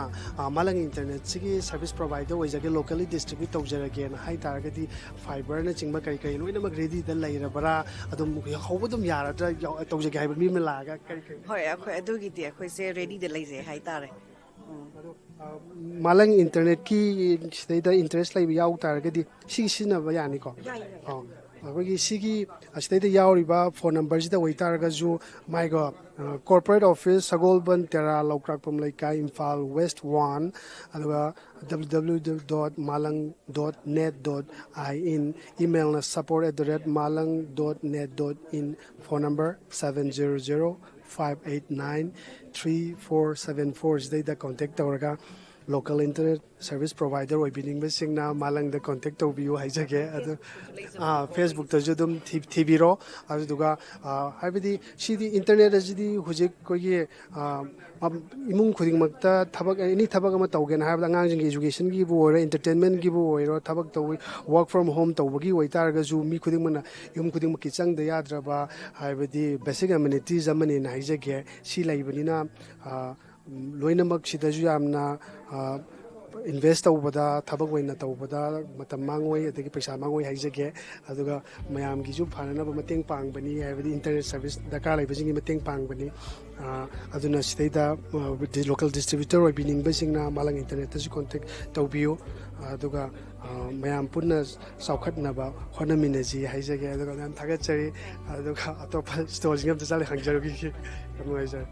ꯃꯥꯂꯪ ꯏꯟꯇꯔꯅꯦꯠꯁꯤꯒꯤ ꯁꯔꯚꯤꯁ ꯄ꯭ꯔꯣꯚꯥꯏꯗꯔ ꯑꯣꯏꯖꯒꯦ, ꯂꯣꯀꯦꯜꯂꯤ ꯗꯤꯁꯇ꯭ꯔꯤꯕ꯭ꯌꯨꯠ ꯇꯧꯖꯔꯒꯦꯅ ꯍꯥꯏ ꯇꯥꯔꯒꯗꯤ ꯐꯥꯏꯕꯔꯅꯆꯤꯡꯕ ꯀꯔꯤ ꯀꯔꯤ ꯂꯣꯏꯅꯃꯛ ꯔꯦꯗꯤꯗ ꯂꯩꯔꯕ꯭ꯔꯥ? ꯑꯗꯨꯝ ꯍꯧꯕ ꯑꯗꯨꯝ ꯌꯥꯔꯗ꯭ꯔꯥ? ꯇꯧꯖꯒꯦ ꯍꯥꯏꯕ ꯃꯤ ꯑꯃ ꯂꯥꯛꯑꯒ ꯀꯔꯤ ꯀꯔꯤ? ꯍꯣꯏ, ꯑꯩꯈꯣꯏ ꯑꯗꯨꯒꯤꯗꯤ ꯑꯩꯈꯣꯏꯁꯦ ꯔꯦꯗꯤꯗ ꯂꯩꯖꯩ ꯍꯥꯏꯇꯥꯔꯦ꯫ ꯎꯝ꯫ ꯑꯗꯣ, ꯑ, ꯃꯥꯂꯪ ꯏꯟꯇꯔꯅꯦꯠꯀꯤ ꯁꯤꯗꯩꯗ ꯏꯟꯇꯔꯦꯁ ꯂꯩꯕ ꯌꯥꯎ ꯇꯥꯔꯒꯗꯤ ꯁꯤꯒꯤ ꯁꯤꯖꯤꯟꯅꯕ ꯌꯥꯅꯤꯀꯣ? ꯌꯥꯏ, ꯌꯥꯏ꯫ ꯑꯣ, ꯑꯩꯈꯣꯏꯒꯤ ꯁꯤꯒꯤ ꯑꯁꯤꯗꯩꯗ ꯌꯥꯎꯔꯤꯕ ꯐꯣꯟ ꯅꯝꯕꯔꯁꯤꯗ ꯑꯣꯏꯇꯥꯔꯒꯁꯨ ꯃꯥꯏꯒ, ꯑ, ꯀꯣꯔꯄꯣꯔꯦꯠ ꯑꯣꯐꯤꯁ, ꯁꯒꯣꯜꯕꯟ ꯇꯦꯔꯥ, ꯂꯧꯀ꯭ꯔꯥꯛꯄꯝ ꯂꯩꯀꯥꯏ, ꯏꯝꯐꯥꯜ ꯋꯦꯁ ꯋꯥꯟ, ꯑꯗꯨꯒ W W W dot malang dot net dot I N, email ꯅ support at the rate malang dot net dot in, phone number seven zero zero five eight nine three four seven four, ꯁꯤꯗꯩꯗ contact ꯇꯧꯔꯒ Local internet service provider ꯑꯣꯏꯕꯤꯅꯤꯡꯕꯁꯤꯡꯅ ꯃꯥꯂꯪꯗ contact ꯇꯧꯕꯤꯌꯨ ꯍꯥꯏꯖꯒꯦ꯫ ꯑꯗꯨ, ꯑꯥ, Facebook-ꯇꯁꯨ ꯑꯗꯨꯝ ꯊꯤ-, ꯊꯤꯕꯤꯔꯣ꯫ ꯑꯗꯨꯗꯨꯒ, ꯑꯥ, ꯍꯥꯏꯕꯗꯤ ꯁꯤꯗꯤ internet ꯑꯁꯤꯗꯤ ꯍꯧꯖꯤꯛ ꯑꯩꯈꯣꯏꯒꯤ, ꯑꯥ, ꯃ-, ꯏꯃꯨꯡ ꯈꯨꯗꯤꯡꯃꯛꯇ ꯊꯕꯛ, any ꯊꯕꯛ ꯑꯃ ꯇꯧꯒꯦꯅ ꯍꯥꯏꯕꯗ, ꯑꯉꯥꯡꯁꯤꯡꯒꯤ education-ꯒꯤꯕꯨ ꯑꯣꯏꯔꯣ, entertainment-ꯒꯤꯕꯨ ꯑꯣꯏꯔꯣ, ꯊꯕꯛ ꯇꯧꯕ, work from home ꯇꯧꯕꯒꯤ ꯑꯣꯏꯇꯥꯔꯒꯁꯨ, ꯃꯤ ꯈꯨꯗꯤꯡꯃꯛꯅ, ꯌꯨꯝ ꯈꯨꯗꯤꯡꯃꯛꯀꯤ ꯆꯪꯗ ꯌꯥꯗ꯭ꯔꯕ, ꯍꯥꯏꯕꯗꯤ basic amenities ꯑꯃꯅꯦꯅ ꯍꯥꯏꯖꯒꯦ꯫ ꯁꯤ ꯂꯩꯕꯅꯤꯅ, ꯑꯥ, ꯂꯣꯏꯅꯃꯛꯁꯤꯗꯁꯨ ꯌꯥꯝꯅ, ꯑꯥ, invest ꯇꯧꯕꯗ, ꯊꯕꯛ ꯑꯣꯏꯅ ꯇꯧꯕꯗ ꯃꯇꯝ ꯃꯥꯡꯉꯣꯏ, ꯑꯗꯒꯤ ꯄꯩꯁꯥ ꯃꯥꯡꯉꯣꯏ ꯍꯥꯏꯖꯒꯦ꯫ ꯑꯗꯨꯒ ꯃꯌꯥꯝꯒꯤꯁꯨ ꯐꯅꯅꯕ ꯃꯇꯦꯡ ꯄꯥꯡꯕꯅꯤ, ꯍꯥꯏꯕꯗꯤ internet service ꯗꯔꯀꯥꯔ ꯂꯩꯕꯁꯤꯡꯒꯤ ꯃꯇꯦꯡ ꯄꯥꯡꯕꯅꯤ꯫ ꯑꯥ, ꯑꯗꯨꯅ ꯁꯤꯗꯩꯗ, ꯑꯥ, ꯗꯤ-, local distributor ꯑꯣꯏꯕꯤꯅꯤꯡꯕꯁꯤꯡꯅ ꯃꯥꯂꯪ internet-ꯇꯁꯨ contact ꯇꯧꯕꯤꯌꯨ꯫ ꯑꯗꯨꯒ, ꯑꯥ, ꯃꯌꯥꯝ ꯄꯨꯟꯅ ꯆꯥꯎꯈꯠꯅꯕ ꯍꯣꯠꯅꯃꯤꯟꯅꯁꯤ ꯍꯥꯏꯖꯒꯦ꯫ ꯑꯗꯨꯒ ꯌꯥꯝ ꯊꯥꯒꯠꯆꯔꯤ꯫ ꯑꯗꯨꯒ ꯑꯇꯣꯞꯄ store-ꯁꯤꯡ ꯑꯝꯇ ꯆꯠꯂ ꯍꯪꯖꯔꯨꯈꯤꯒꯦ꯫ ꯌꯥꯝ ꯅꯨꯡꯉꯥꯏꯖꯔꯦ꯫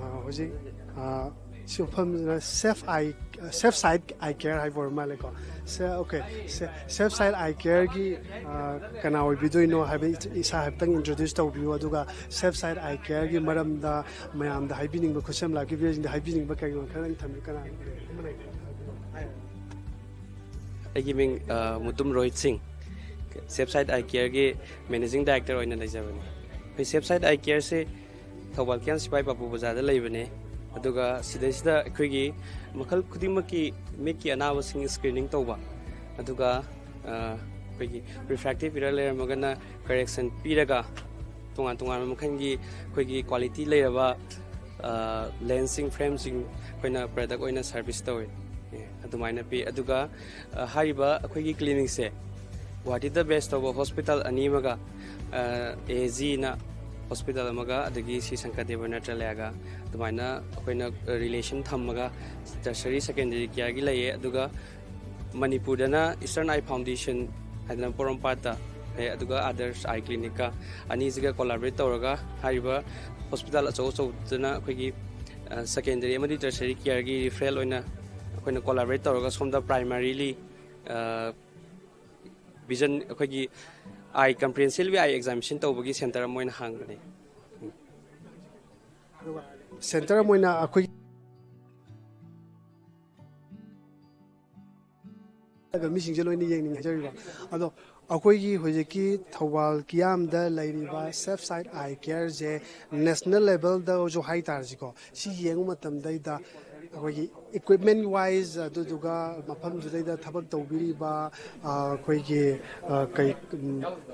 ꯑꯥ, ꯍꯧꯖꯤꯛ, ꯑꯥ, ꯁꯤ ꯃꯐꯝꯁꯤꯅ Safe Eye, Safe Side Eye Care ꯍꯥꯏꯕ ꯑꯣꯏꯔ ꯃꯥꯜꯂꯦꯀꯣ꯫ ꯁꯦ-, okay, ꯁꯦ-, Safe Side Eye Care-ꯒꯤ, ꯑꯥ, ꯀꯅꯥ ꯑꯣꯏꯕꯤꯗꯣꯏꯅꯣ ꯍꯥꯏꯕ ꯏꯁꯥ ꯍꯥꯏꯐꯦꯠꯇꯪ introduce ꯇꯧꯕꯤꯌꯨ, ꯑꯗꯨꯒ Safe Side Eye Care-ꯒꯤ ꯃꯔꯝꯗ ꯃꯌꯥꯝꯗ ꯍꯥꯏꯕꯤꯅꯤꯡꯕ, ꯈꯨꯠꯁꯦꯝ ꯂꯥꯛꯄꯤꯕꯁꯤꯡꯗ ꯍꯥꯏꯕꯤꯅꯤꯡꯕ ꯀꯩꯒꯨꯝꯕ ꯈꯔ ꯊꯝꯕꯤꯌꯨ꯫ ꯀꯅꯥ? ꯑꯩꯒꯤ ꯃꯤꯡ, ꯑ, ꯃꯨꯇꯨꯝ ꯔꯣꯍꯤꯠ ꯁꯤꯡ, Safe Side Eye Care-ꯒꯤ managing director ꯑꯣꯏꯅ ꯂꯩꯖꯕꯅꯤ꯫ ꯑꯩꯈꯣꯏ Safe Side Eye Care-ꯁꯤ ꯊꯧꯕꯥꯜ ꯀꯦꯝ ꯁꯤꯄꯥꯏ ꯄꯥꯄꯨ ꯕꯖꯥꯔꯗ ꯂꯩꯕꯅꯦ꯫ ꯑꯗꯨꯒ ꯁꯤꯗꯩꯁꯤꯗ ꯑꯩꯈꯣꯏꯒꯤ ꯃꯈꯜ ꯈꯨꯗꯤꯡꯃꯛꯀꯤ ꯃꯤꯠꯀꯤ ꯑꯅꯥꯕꯁꯤꯡ screening ꯇꯧꯕ, ꯑꯗꯨꯒ, ꯑ, ꯑꯩꯈꯣꯏꯒꯤ refractive error ꯂꯩꯔꯝꯃꯒꯅ correction ꯄꯤꯔꯒ, ꯇꯣꯉꯥꯟ ꯇꯣꯉꯥꯟꯕ ꯃꯈꯜꯒꯤ ꯑꯩꯈꯣꯏꯒꯤ quality ꯂꯩꯔꯕ, ꯑ, lens-ꯁꯤꯡ, frame-ꯁꯤꯡ ꯑꯩꯈꯣꯏꯅ product ꯑꯣꯏꯅ service ꯇꯧꯋꯤ꯫ ꯑꯦ, ꯑꯗꯨꯃꯥꯏꯅ ꯄꯤ꯫ ꯑꯗꯨꯒ, ꯑ, ꯍꯥꯏꯔꯤꯕ ꯑꯩꯈꯣꯏꯒꯤ clinic-ꯁꯦ ꯒꯨꯍꯥꯇꯤꯗ base ꯇꯧꯕ hospital ꯑꯅꯤ ꯑꯃꯒ, ꯑ, A G-ꯅ hospital ꯑꯃꯒ, ꯑꯗꯒꯤ ꯁꯤ ꯁꯪꯀꯔꯗꯦꯕ ꯅꯦꯇ꯭ꯔꯥꯂꯌꯥꯒ ꯑꯗꯨꯃꯥꯏꯅ ꯑꯩꯈꯣꯏꯅ relation ꯊꯝꯃꯒ tertiary secondary care-ꯒꯤ ꯂꯩꯌꯦ꯫ ꯑꯗꯨꯒ ꯃꯅꯤꯄꯨꯔꯗꯅ Eastern Eye Foundation ꯍꯥꯏꯗꯅ ꯄꯣꯔꯣꯝꯄꯥꯠꯇ ꯂꯩ, ꯑꯗꯨꯒ Adarsh Eye Clinic-ꯀ ꯑꯅꯤꯁꯤꯒ collaborate ꯇꯧꯔꯒ ꯍꯥꯏꯔꯤꯕ hospital ꯑꯆꯧ ꯑꯆꯧꯕꯗꯅ ꯑꯩꯈꯣꯏꯒꯤ, ꯑ, secondary ꯑꯃꯗꯤ tertiary care-ꯒꯤ referral ꯑꯣꯏꯅ ꯑꯩꯈꯣꯏꯅ collaborate ꯇꯧꯔꯒ ꯁꯣꯝꯗ primarily, ꯑ, vision, ꯑꯩꯈꯣꯏꯒꯤ eye, comprehensive eye examination ꯇꯧꯕꯒꯤ center ꯑꯃ ꯑꯣꯏꯅ ꯍꯥꯡꯕꯅꯦ꯫ ꯑꯗꯨꯒ center ꯑꯃ ꯑꯣꯏꯅ ꯑꯩꯈꯣꯏ ꯃꯤꯁꯤꯡꯁꯦ ꯂꯣꯏꯅ ꯌꯦꯡꯅꯤꯡꯉꯦ ꯍꯥꯏꯖꯔꯤꯕ꯫ ꯑꯗꯣ ꯑꯩꯈꯣꯏꯒꯤ ꯍꯧꯖꯤꯛꯀꯤ ꯊꯧꯕꯥꯜ ꯀꯤꯌꯥꯝꯗ ꯂꯩꯔꯤꯕ ꯁꯦꯐ ꯁꯥꯏꯠ ꯑꯥꯏ ꯀꯦꯌꯔꯁꯦ ꯅꯦꯁꯅꯦꯜ ꯂꯦꯚꯦꯜꯗꯁꯨ ꯍꯥꯏ ꯇꯥꯔꯁꯤꯀꯣ, ꯁꯤ ꯌꯦꯡꯕ ꯃꯇꯝꯗꯩꯗ ꯑꯩꯈꯣꯏꯒꯤ ꯏꯀ꯭ꯋꯤꯞꯃꯦꯟ ꯋꯥꯏꯁ, ꯑꯗꯨꯗꯨꯒ ꯃꯐꯝꯗꯨꯗꯩꯗ ꯊꯕꯛ ꯇꯧꯕꯤꯔꯤꯕ ꯑꯩꯈꯣꯏꯒꯤ ꯀꯩ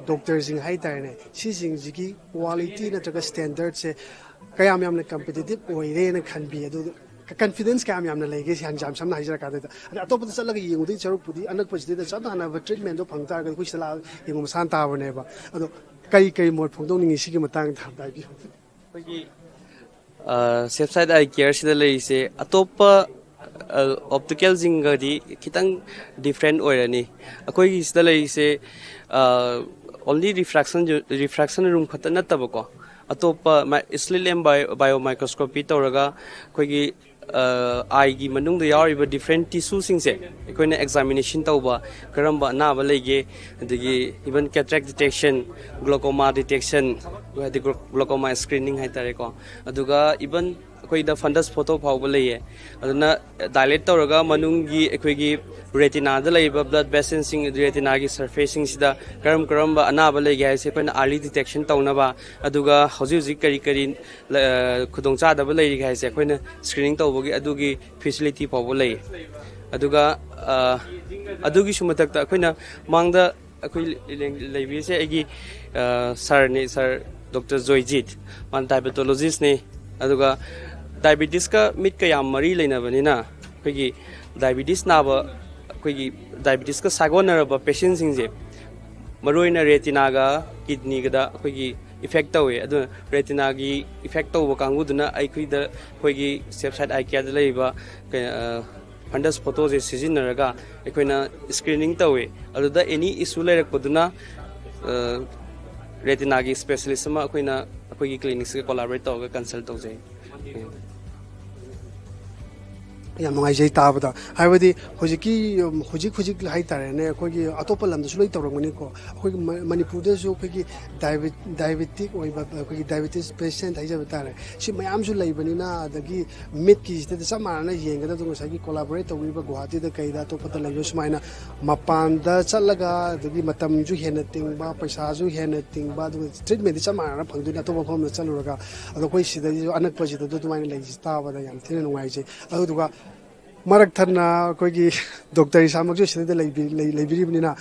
ꯗꯣꯛꯇꯔꯁꯤꯡ ꯍꯥꯏ ꯇꯥꯔꯦꯅꯦ, ꯁꯤꯁꯤꯡꯁꯤꯒꯤ ꯀ꯭ꯋꯥꯂꯤꯇꯤ ꯅꯠꯇ꯭ꯔꯒ ꯁ꯭ꯇꯦꯟꯗꯔꯠꯁꯦ ꯀꯌꯥꯝ ꯌꯥꯝꯅ ꯀꯝꯄꯤꯇꯤꯇꯤꯞ ꯑꯣꯏꯔꯦꯅ ꯈꯟꯕꯤ? ꯑꯗꯨ ꯀꯟꯐꯤꯗꯦꯟꯁ ꯀꯌꯥꯝ ꯌꯥꯝꯅ ꯂꯩꯒꯦ? ꯁꯤ ꯌꯥꯝ ꯁꯝꯅ ꯍꯥꯏꯖꯔꯀꯥꯟꯗ, ꯑꯗ ꯑꯇꯣꯞꯄꯗ ꯆꯠꯂꯒ ꯌꯦꯡꯉꯨꯗꯣꯏ ꯁꯔꯨꯛꯄꯨꯗꯤ ꯑꯅꯛꯄꯁꯤꯗꯩꯗ ꯆꯞ ꯃꯥꯟꯅꯕ ꯇ꯭ꯔꯤꯠꯃꯦꯟꯗꯣ ꯐꯪ ꯇꯥꯔꯒꯗꯤ ꯑꯩꯈꯣꯏ ꯁꯤꯗ ꯂꯥꯛꯑꯒ ꯌꯦꯡꯕ ꯃꯁꯥꯅ ꯇꯥꯕꯅꯦꯕ꯫ ꯑꯗꯣ ꯀꯔꯤ ꯀꯔꯤ ꯃꯣꯠ ꯐꯣꯡꯗꯣꯛꯅꯤꯡꯉꯤ ꯁꯤꯒꯤ ꯃꯇꯥꯡꯗ ꯑꯝꯇ ꯍꯥꯏꯕꯤꯌꯨ꯫ ꯑꯩꯈꯣꯏꯒꯤ ꯁꯦꯐ ꯁꯥꯏꯠ ꯑꯥꯏ ꯀꯦꯌꯔꯁꯤꯗ ꯂꯩꯔꯤꯁꯦ ꯑꯇꯣꯞꯄ ꯑꯣꯞꯇꯤꯀꯦꯜꯁꯤꯡꯒꯗꯤ ꯈꯤꯇꯪ ꯗꯤꯐ꯭ꯔꯦꯟ ꯑꯣꯏꯔꯅꯤ꯫ ꯑꯩꯈꯣꯏꯒꯤ ꯁꯤꯗ ꯂꯩꯔꯤꯁꯦ ꯑꯣꯟꯂꯤ ꯔꯤꯐ꯭ꯔꯦꯛꯁꯟ ꯔꯤꯐ꯭ꯔꯦꯛꯁꯟ ꯔꯨꯝ ꯈꯛꯇ ꯅꯠꯇꯕꯀꯣ, ꯑꯇꯣꯞꯄ ꯁ꯭ꯂꯤꯠ ꯑꯦꯝ ꯕꯥꯏꯑꯣ ꯃꯥꯏꯀ꯭ꯔꯣꯁꯀꯣꯄꯤ ꯇꯧꯔꯒ ꯑꯩꯈꯣꯏꯒꯤ ꯑꯥꯏꯒꯤ ꯃꯅꯨꯡꯗ ꯌꯥꯎꯔꯤꯕ ꯗꯤꯐ꯭ꯔꯦꯟ ꯇꯤꯁꯨꯁꯤꯡꯁꯦ ꯑꯩꯈꯣꯏꯅ ꯑꯦꯛꯖꯥꯃꯤꯅꯦꯁꯟ ꯇꯧꯕ, ꯀꯔꯝꯕ ꯑꯅꯥꯕ ꯂꯩꯒꯦ, ꯑꯗꯒꯤ ꯏꯚꯟ ꯀꯦꯇꯔꯦꯛ ꯗꯤꯇꯦꯛꯁꯟ, ꯒ꯭ꯂꯣꯀꯣꯃꯥ ꯗꯤꯇꯦꯛꯁꯟ, ꯍꯥꯏꯗꯤ ꯒ꯭ꯂꯣꯀꯣꯃꯥ ꯁ꯭ꯀ꯭ꯔꯤꯅꯤꯡ ꯍꯥꯏꯇꯥꯔꯦꯀꯣ꯫ ꯑꯗꯨꯒ ꯏꯚꯟ ꯑꯩꯈꯣꯏꯗ ꯐꯟꯗꯁ ꯐꯣꯇꯣ ꯐꯥꯎꯕ ꯂꯩꯌꯦ꯫ ꯑꯗꯨꯅ ꯗꯥꯏꯂꯦꯠ ꯇꯧꯔꯒ ꯃꯅꯨꯡꯒꯤ ꯑꯩꯈꯣꯏꯒꯤ ꯔꯦꯇꯤꯅꯥꯗ ꯂꯩꯔꯤꯕ ꯕ꯭ꯂꯗ ꯚꯦꯁꯦꯜꯁꯤꯡ, ꯔꯦꯇꯤꯅꯥꯒꯤ ꯁꯔꯐꯦꯁꯁꯤꯡꯁꯤꯗ ꯀꯔꯝ ꯀꯔꯝꯕ ꯑꯅꯥꯕ ꯂꯩꯒꯦ ꯍꯥꯏꯁꯦ ꯑꯩꯈꯣꯏꯅ ꯑꯥꯔꯂꯤ ꯗꯤꯇꯦꯛꯁꯟ ꯇꯧꯅꯕ, ꯑꯗꯨꯒ ꯍꯧꯖꯤꯛ ꯍꯧꯖꯤꯛ ꯀꯔꯤ ꯀꯔꯤ ꯈꯨꯗꯣꯡꯆꯥꯗꯕ ꯂꯩꯔꯤꯒꯦ ꯍꯥꯏꯁꯦ ꯑꯩꯈꯣꯏꯅ ꯁ꯭ꯀ꯭ꯔꯤꯅꯤꯡ ꯇꯧꯕꯒꯤ ꯑꯗꯨꯒꯤ ꯐꯦꯁꯤꯂꯤꯇꯤ ꯐꯥꯎꯕ ꯂꯩ꯫ ꯑꯗꯨꯒ ꯑꯗꯨꯒꯤꯁꯨ ꯃꯊꯛꯇ ꯑꯩꯈꯣꯏꯅ ꯃꯥꯡꯗ ꯑꯩꯈꯣꯏ ꯂꯩꯕꯤꯔꯤꯁꯦ ꯑꯩꯒꯤ ꯁꯥꯔꯅꯤ, ꯁꯥꯔ ꯗꯣꯛꯇꯔ ꯖꯣꯏꯖꯤꯠ, ꯃꯥꯅ ꯗꯥꯏꯕꯦꯇꯣꯂꯣꯖꯤꯁꯅꯤ꯫ ꯑꯗꯨꯒ ꯗꯥꯏꯕꯦꯇꯤꯁꯀ ꯃꯤꯠꯀ ꯌꯥꯝ ꯃꯔꯤ ꯂꯩꯅꯕꯅꯤꯅ ꯑꯩꯈꯣꯏꯒꯤ ꯗꯥꯏꯕꯦꯇꯤꯁ ꯅꯥꯕ, ꯑꯩꯈꯣꯏꯒꯤ ꯗꯥꯏꯕꯦꯇꯤꯁꯀ ꯁꯥꯒꯣꯟꯅꯔꯕ ꯄꯦꯁꯦꯟꯁꯤꯡꯁꯦ ꯃꯔꯨꯑꯣꯏꯅ ꯔꯦꯇꯤꯅꯥꯒ ꯀꯤꯗꯅꯤꯒꯗ ꯑꯩꯈꯣꯏꯒꯤ ꯏꯐꯦꯛ ꯇꯧꯋꯦ꯫ ꯑꯗꯨꯅ ꯔꯦꯇꯤꯅꯥꯒꯤ ꯏꯐꯦꯛ ꯇꯧꯕ ꯀꯥꯡꯕꯨꯗꯨꯅ ꯑꯩꯈꯣꯏꯗ, ꯑꯩꯈꯣꯏꯒꯤ ꯁꯦꯐ ꯁꯥꯏꯠ ꯑꯥꯏ ꯀꯦꯌꯔꯗ ꯂꯩꯔꯤꯕ ꯐꯟꯗꯁ ꯐꯣꯇꯣꯁꯦ ꯁꯤꯖꯤꯟꯅꯔꯒ ꯑꯩꯈꯣꯏꯅ ꯁ꯭ꯀ꯭ꯔꯤꯅꯤꯡ ꯇꯧꯋꯦ꯫ ꯑꯗꯨꯗ ꯑꯦꯅꯤ ꯏꯁꯨ ꯂꯩꯔꯛꯄꯗꯨꯅ ꯔꯦꯇꯤꯅꯥꯒꯤ ꯁ꯭ꯄꯦꯁꯤꯌꯦꯂꯤꯁ ꯑꯃ ꯑꯩꯈꯣꯏꯅ ꯑꯩꯈꯣꯏꯒꯤ ꯀ꯭ꯂꯤꯅꯤꯛꯁꯤꯒ ꯀꯣꯂꯥꯕꯣꯔꯦꯠ ꯇꯧꯔꯒ ꯀꯟꯁꯜ ꯇꯧꯖꯩ꯫ ꯌꯥꯝ ꯅꯨꯡꯉꯥꯏꯖꯩ ꯇꯥꯕꯗ꯫ ꯍꯥꯏꯕꯗꯤ ꯍꯧꯖꯤꯛꯀꯤ, ꯎꯝ, ꯍꯧꯖꯤꯛ ꯍꯧꯖꯤꯛ ꯍꯥꯏꯇꯥꯔꯦꯅꯦ, ꯑꯩꯈꯣꯏꯒꯤ ꯑꯇꯣꯞꯄ ꯂꯝꯗꯁꯨ ꯂꯣꯏ ꯇꯧꯔꯝꯒꯅꯤꯀꯣ꯫ ꯑꯩꯈꯣꯏꯒꯤ ꯃ-, ꯃꯅꯤꯄꯨꯔꯗꯁꯨ ꯑꯩꯈꯣꯏꯒꯤ diabe-, diabetic ꯑꯣꯏꯕ, ꯑꯩꯈꯣꯏꯒꯤ diabetes patient ꯍꯥꯏꯖꯕ ꯇꯥꯔꯦ, ꯁꯤ ꯃꯌꯥꯝꯁꯨ ꯂꯩꯕꯅꯤꯅ, ꯑꯗꯒꯤ ꯃꯤꯠꯀꯤꯁꯤꯗ ꯆꯞ ꯃꯥꯟꯅꯅ ꯌꯦꯡꯒꯗꯕꯗꯣ, ꯉꯁꯥꯏꯒꯤ collaborate ꯇꯧꯕꯤꯔꯤꯕ ꯒꯨꯋꯥꯍꯥꯇꯤꯗ ꯀꯩꯗ ꯑꯇꯣꯞꯄꯗ ꯂꯩꯕ ꯁꯨꯃꯥꯏꯅ ꯃꯄꯥꯟꯗ ꯆꯠꯂꯒ, ꯑꯗꯒꯤ ꯃꯇꯝꯁꯨ ꯍꯦꯟꯅ ꯇꯤꯡꯕ, ꯄꯩꯁꯥꯁꯨ ꯍꯦꯟꯅ ꯇꯤꯡꯕ, ꯑꯗꯨꯒ treatmentꯗꯤ ꯆꯞ ꯃꯥꯟꯅꯅ ꯐꯪꯗꯣꯏꯅꯦ ꯑꯇꯣꯞꯄ ꯃꯐꯝꯗ ꯆꯠꯂꯨꯔꯒ꯫ ꯑꯗꯣ ꯑꯩꯈꯣꯏ ꯁꯤꯗꯩꯁꯤꯁꯨ ꯑꯅꯛꯄꯁꯤꯗ ꯑꯗꯨꯃꯥꯏꯅ ꯂꯩꯁꯤ ꯇꯥꯕꯗ ꯌꯥꯝ ꯊꯤꯅ ꯅꯨꯡꯉꯥꯏꯖꯩ꯫ ꯑꯗꯨꯗꯨꯒ ꯃꯔꯛ ꯊꯠꯅ ꯑꯩꯈꯣꯏꯒꯤ doctor ꯏꯁꯥꯃꯛꯁꯨ ꯁꯤꯗꯩꯗ ꯂꯩꯕꯤ-, ꯂꯩ-, ꯂꯩꯕꯤꯔꯤꯕꯅꯤꯅ,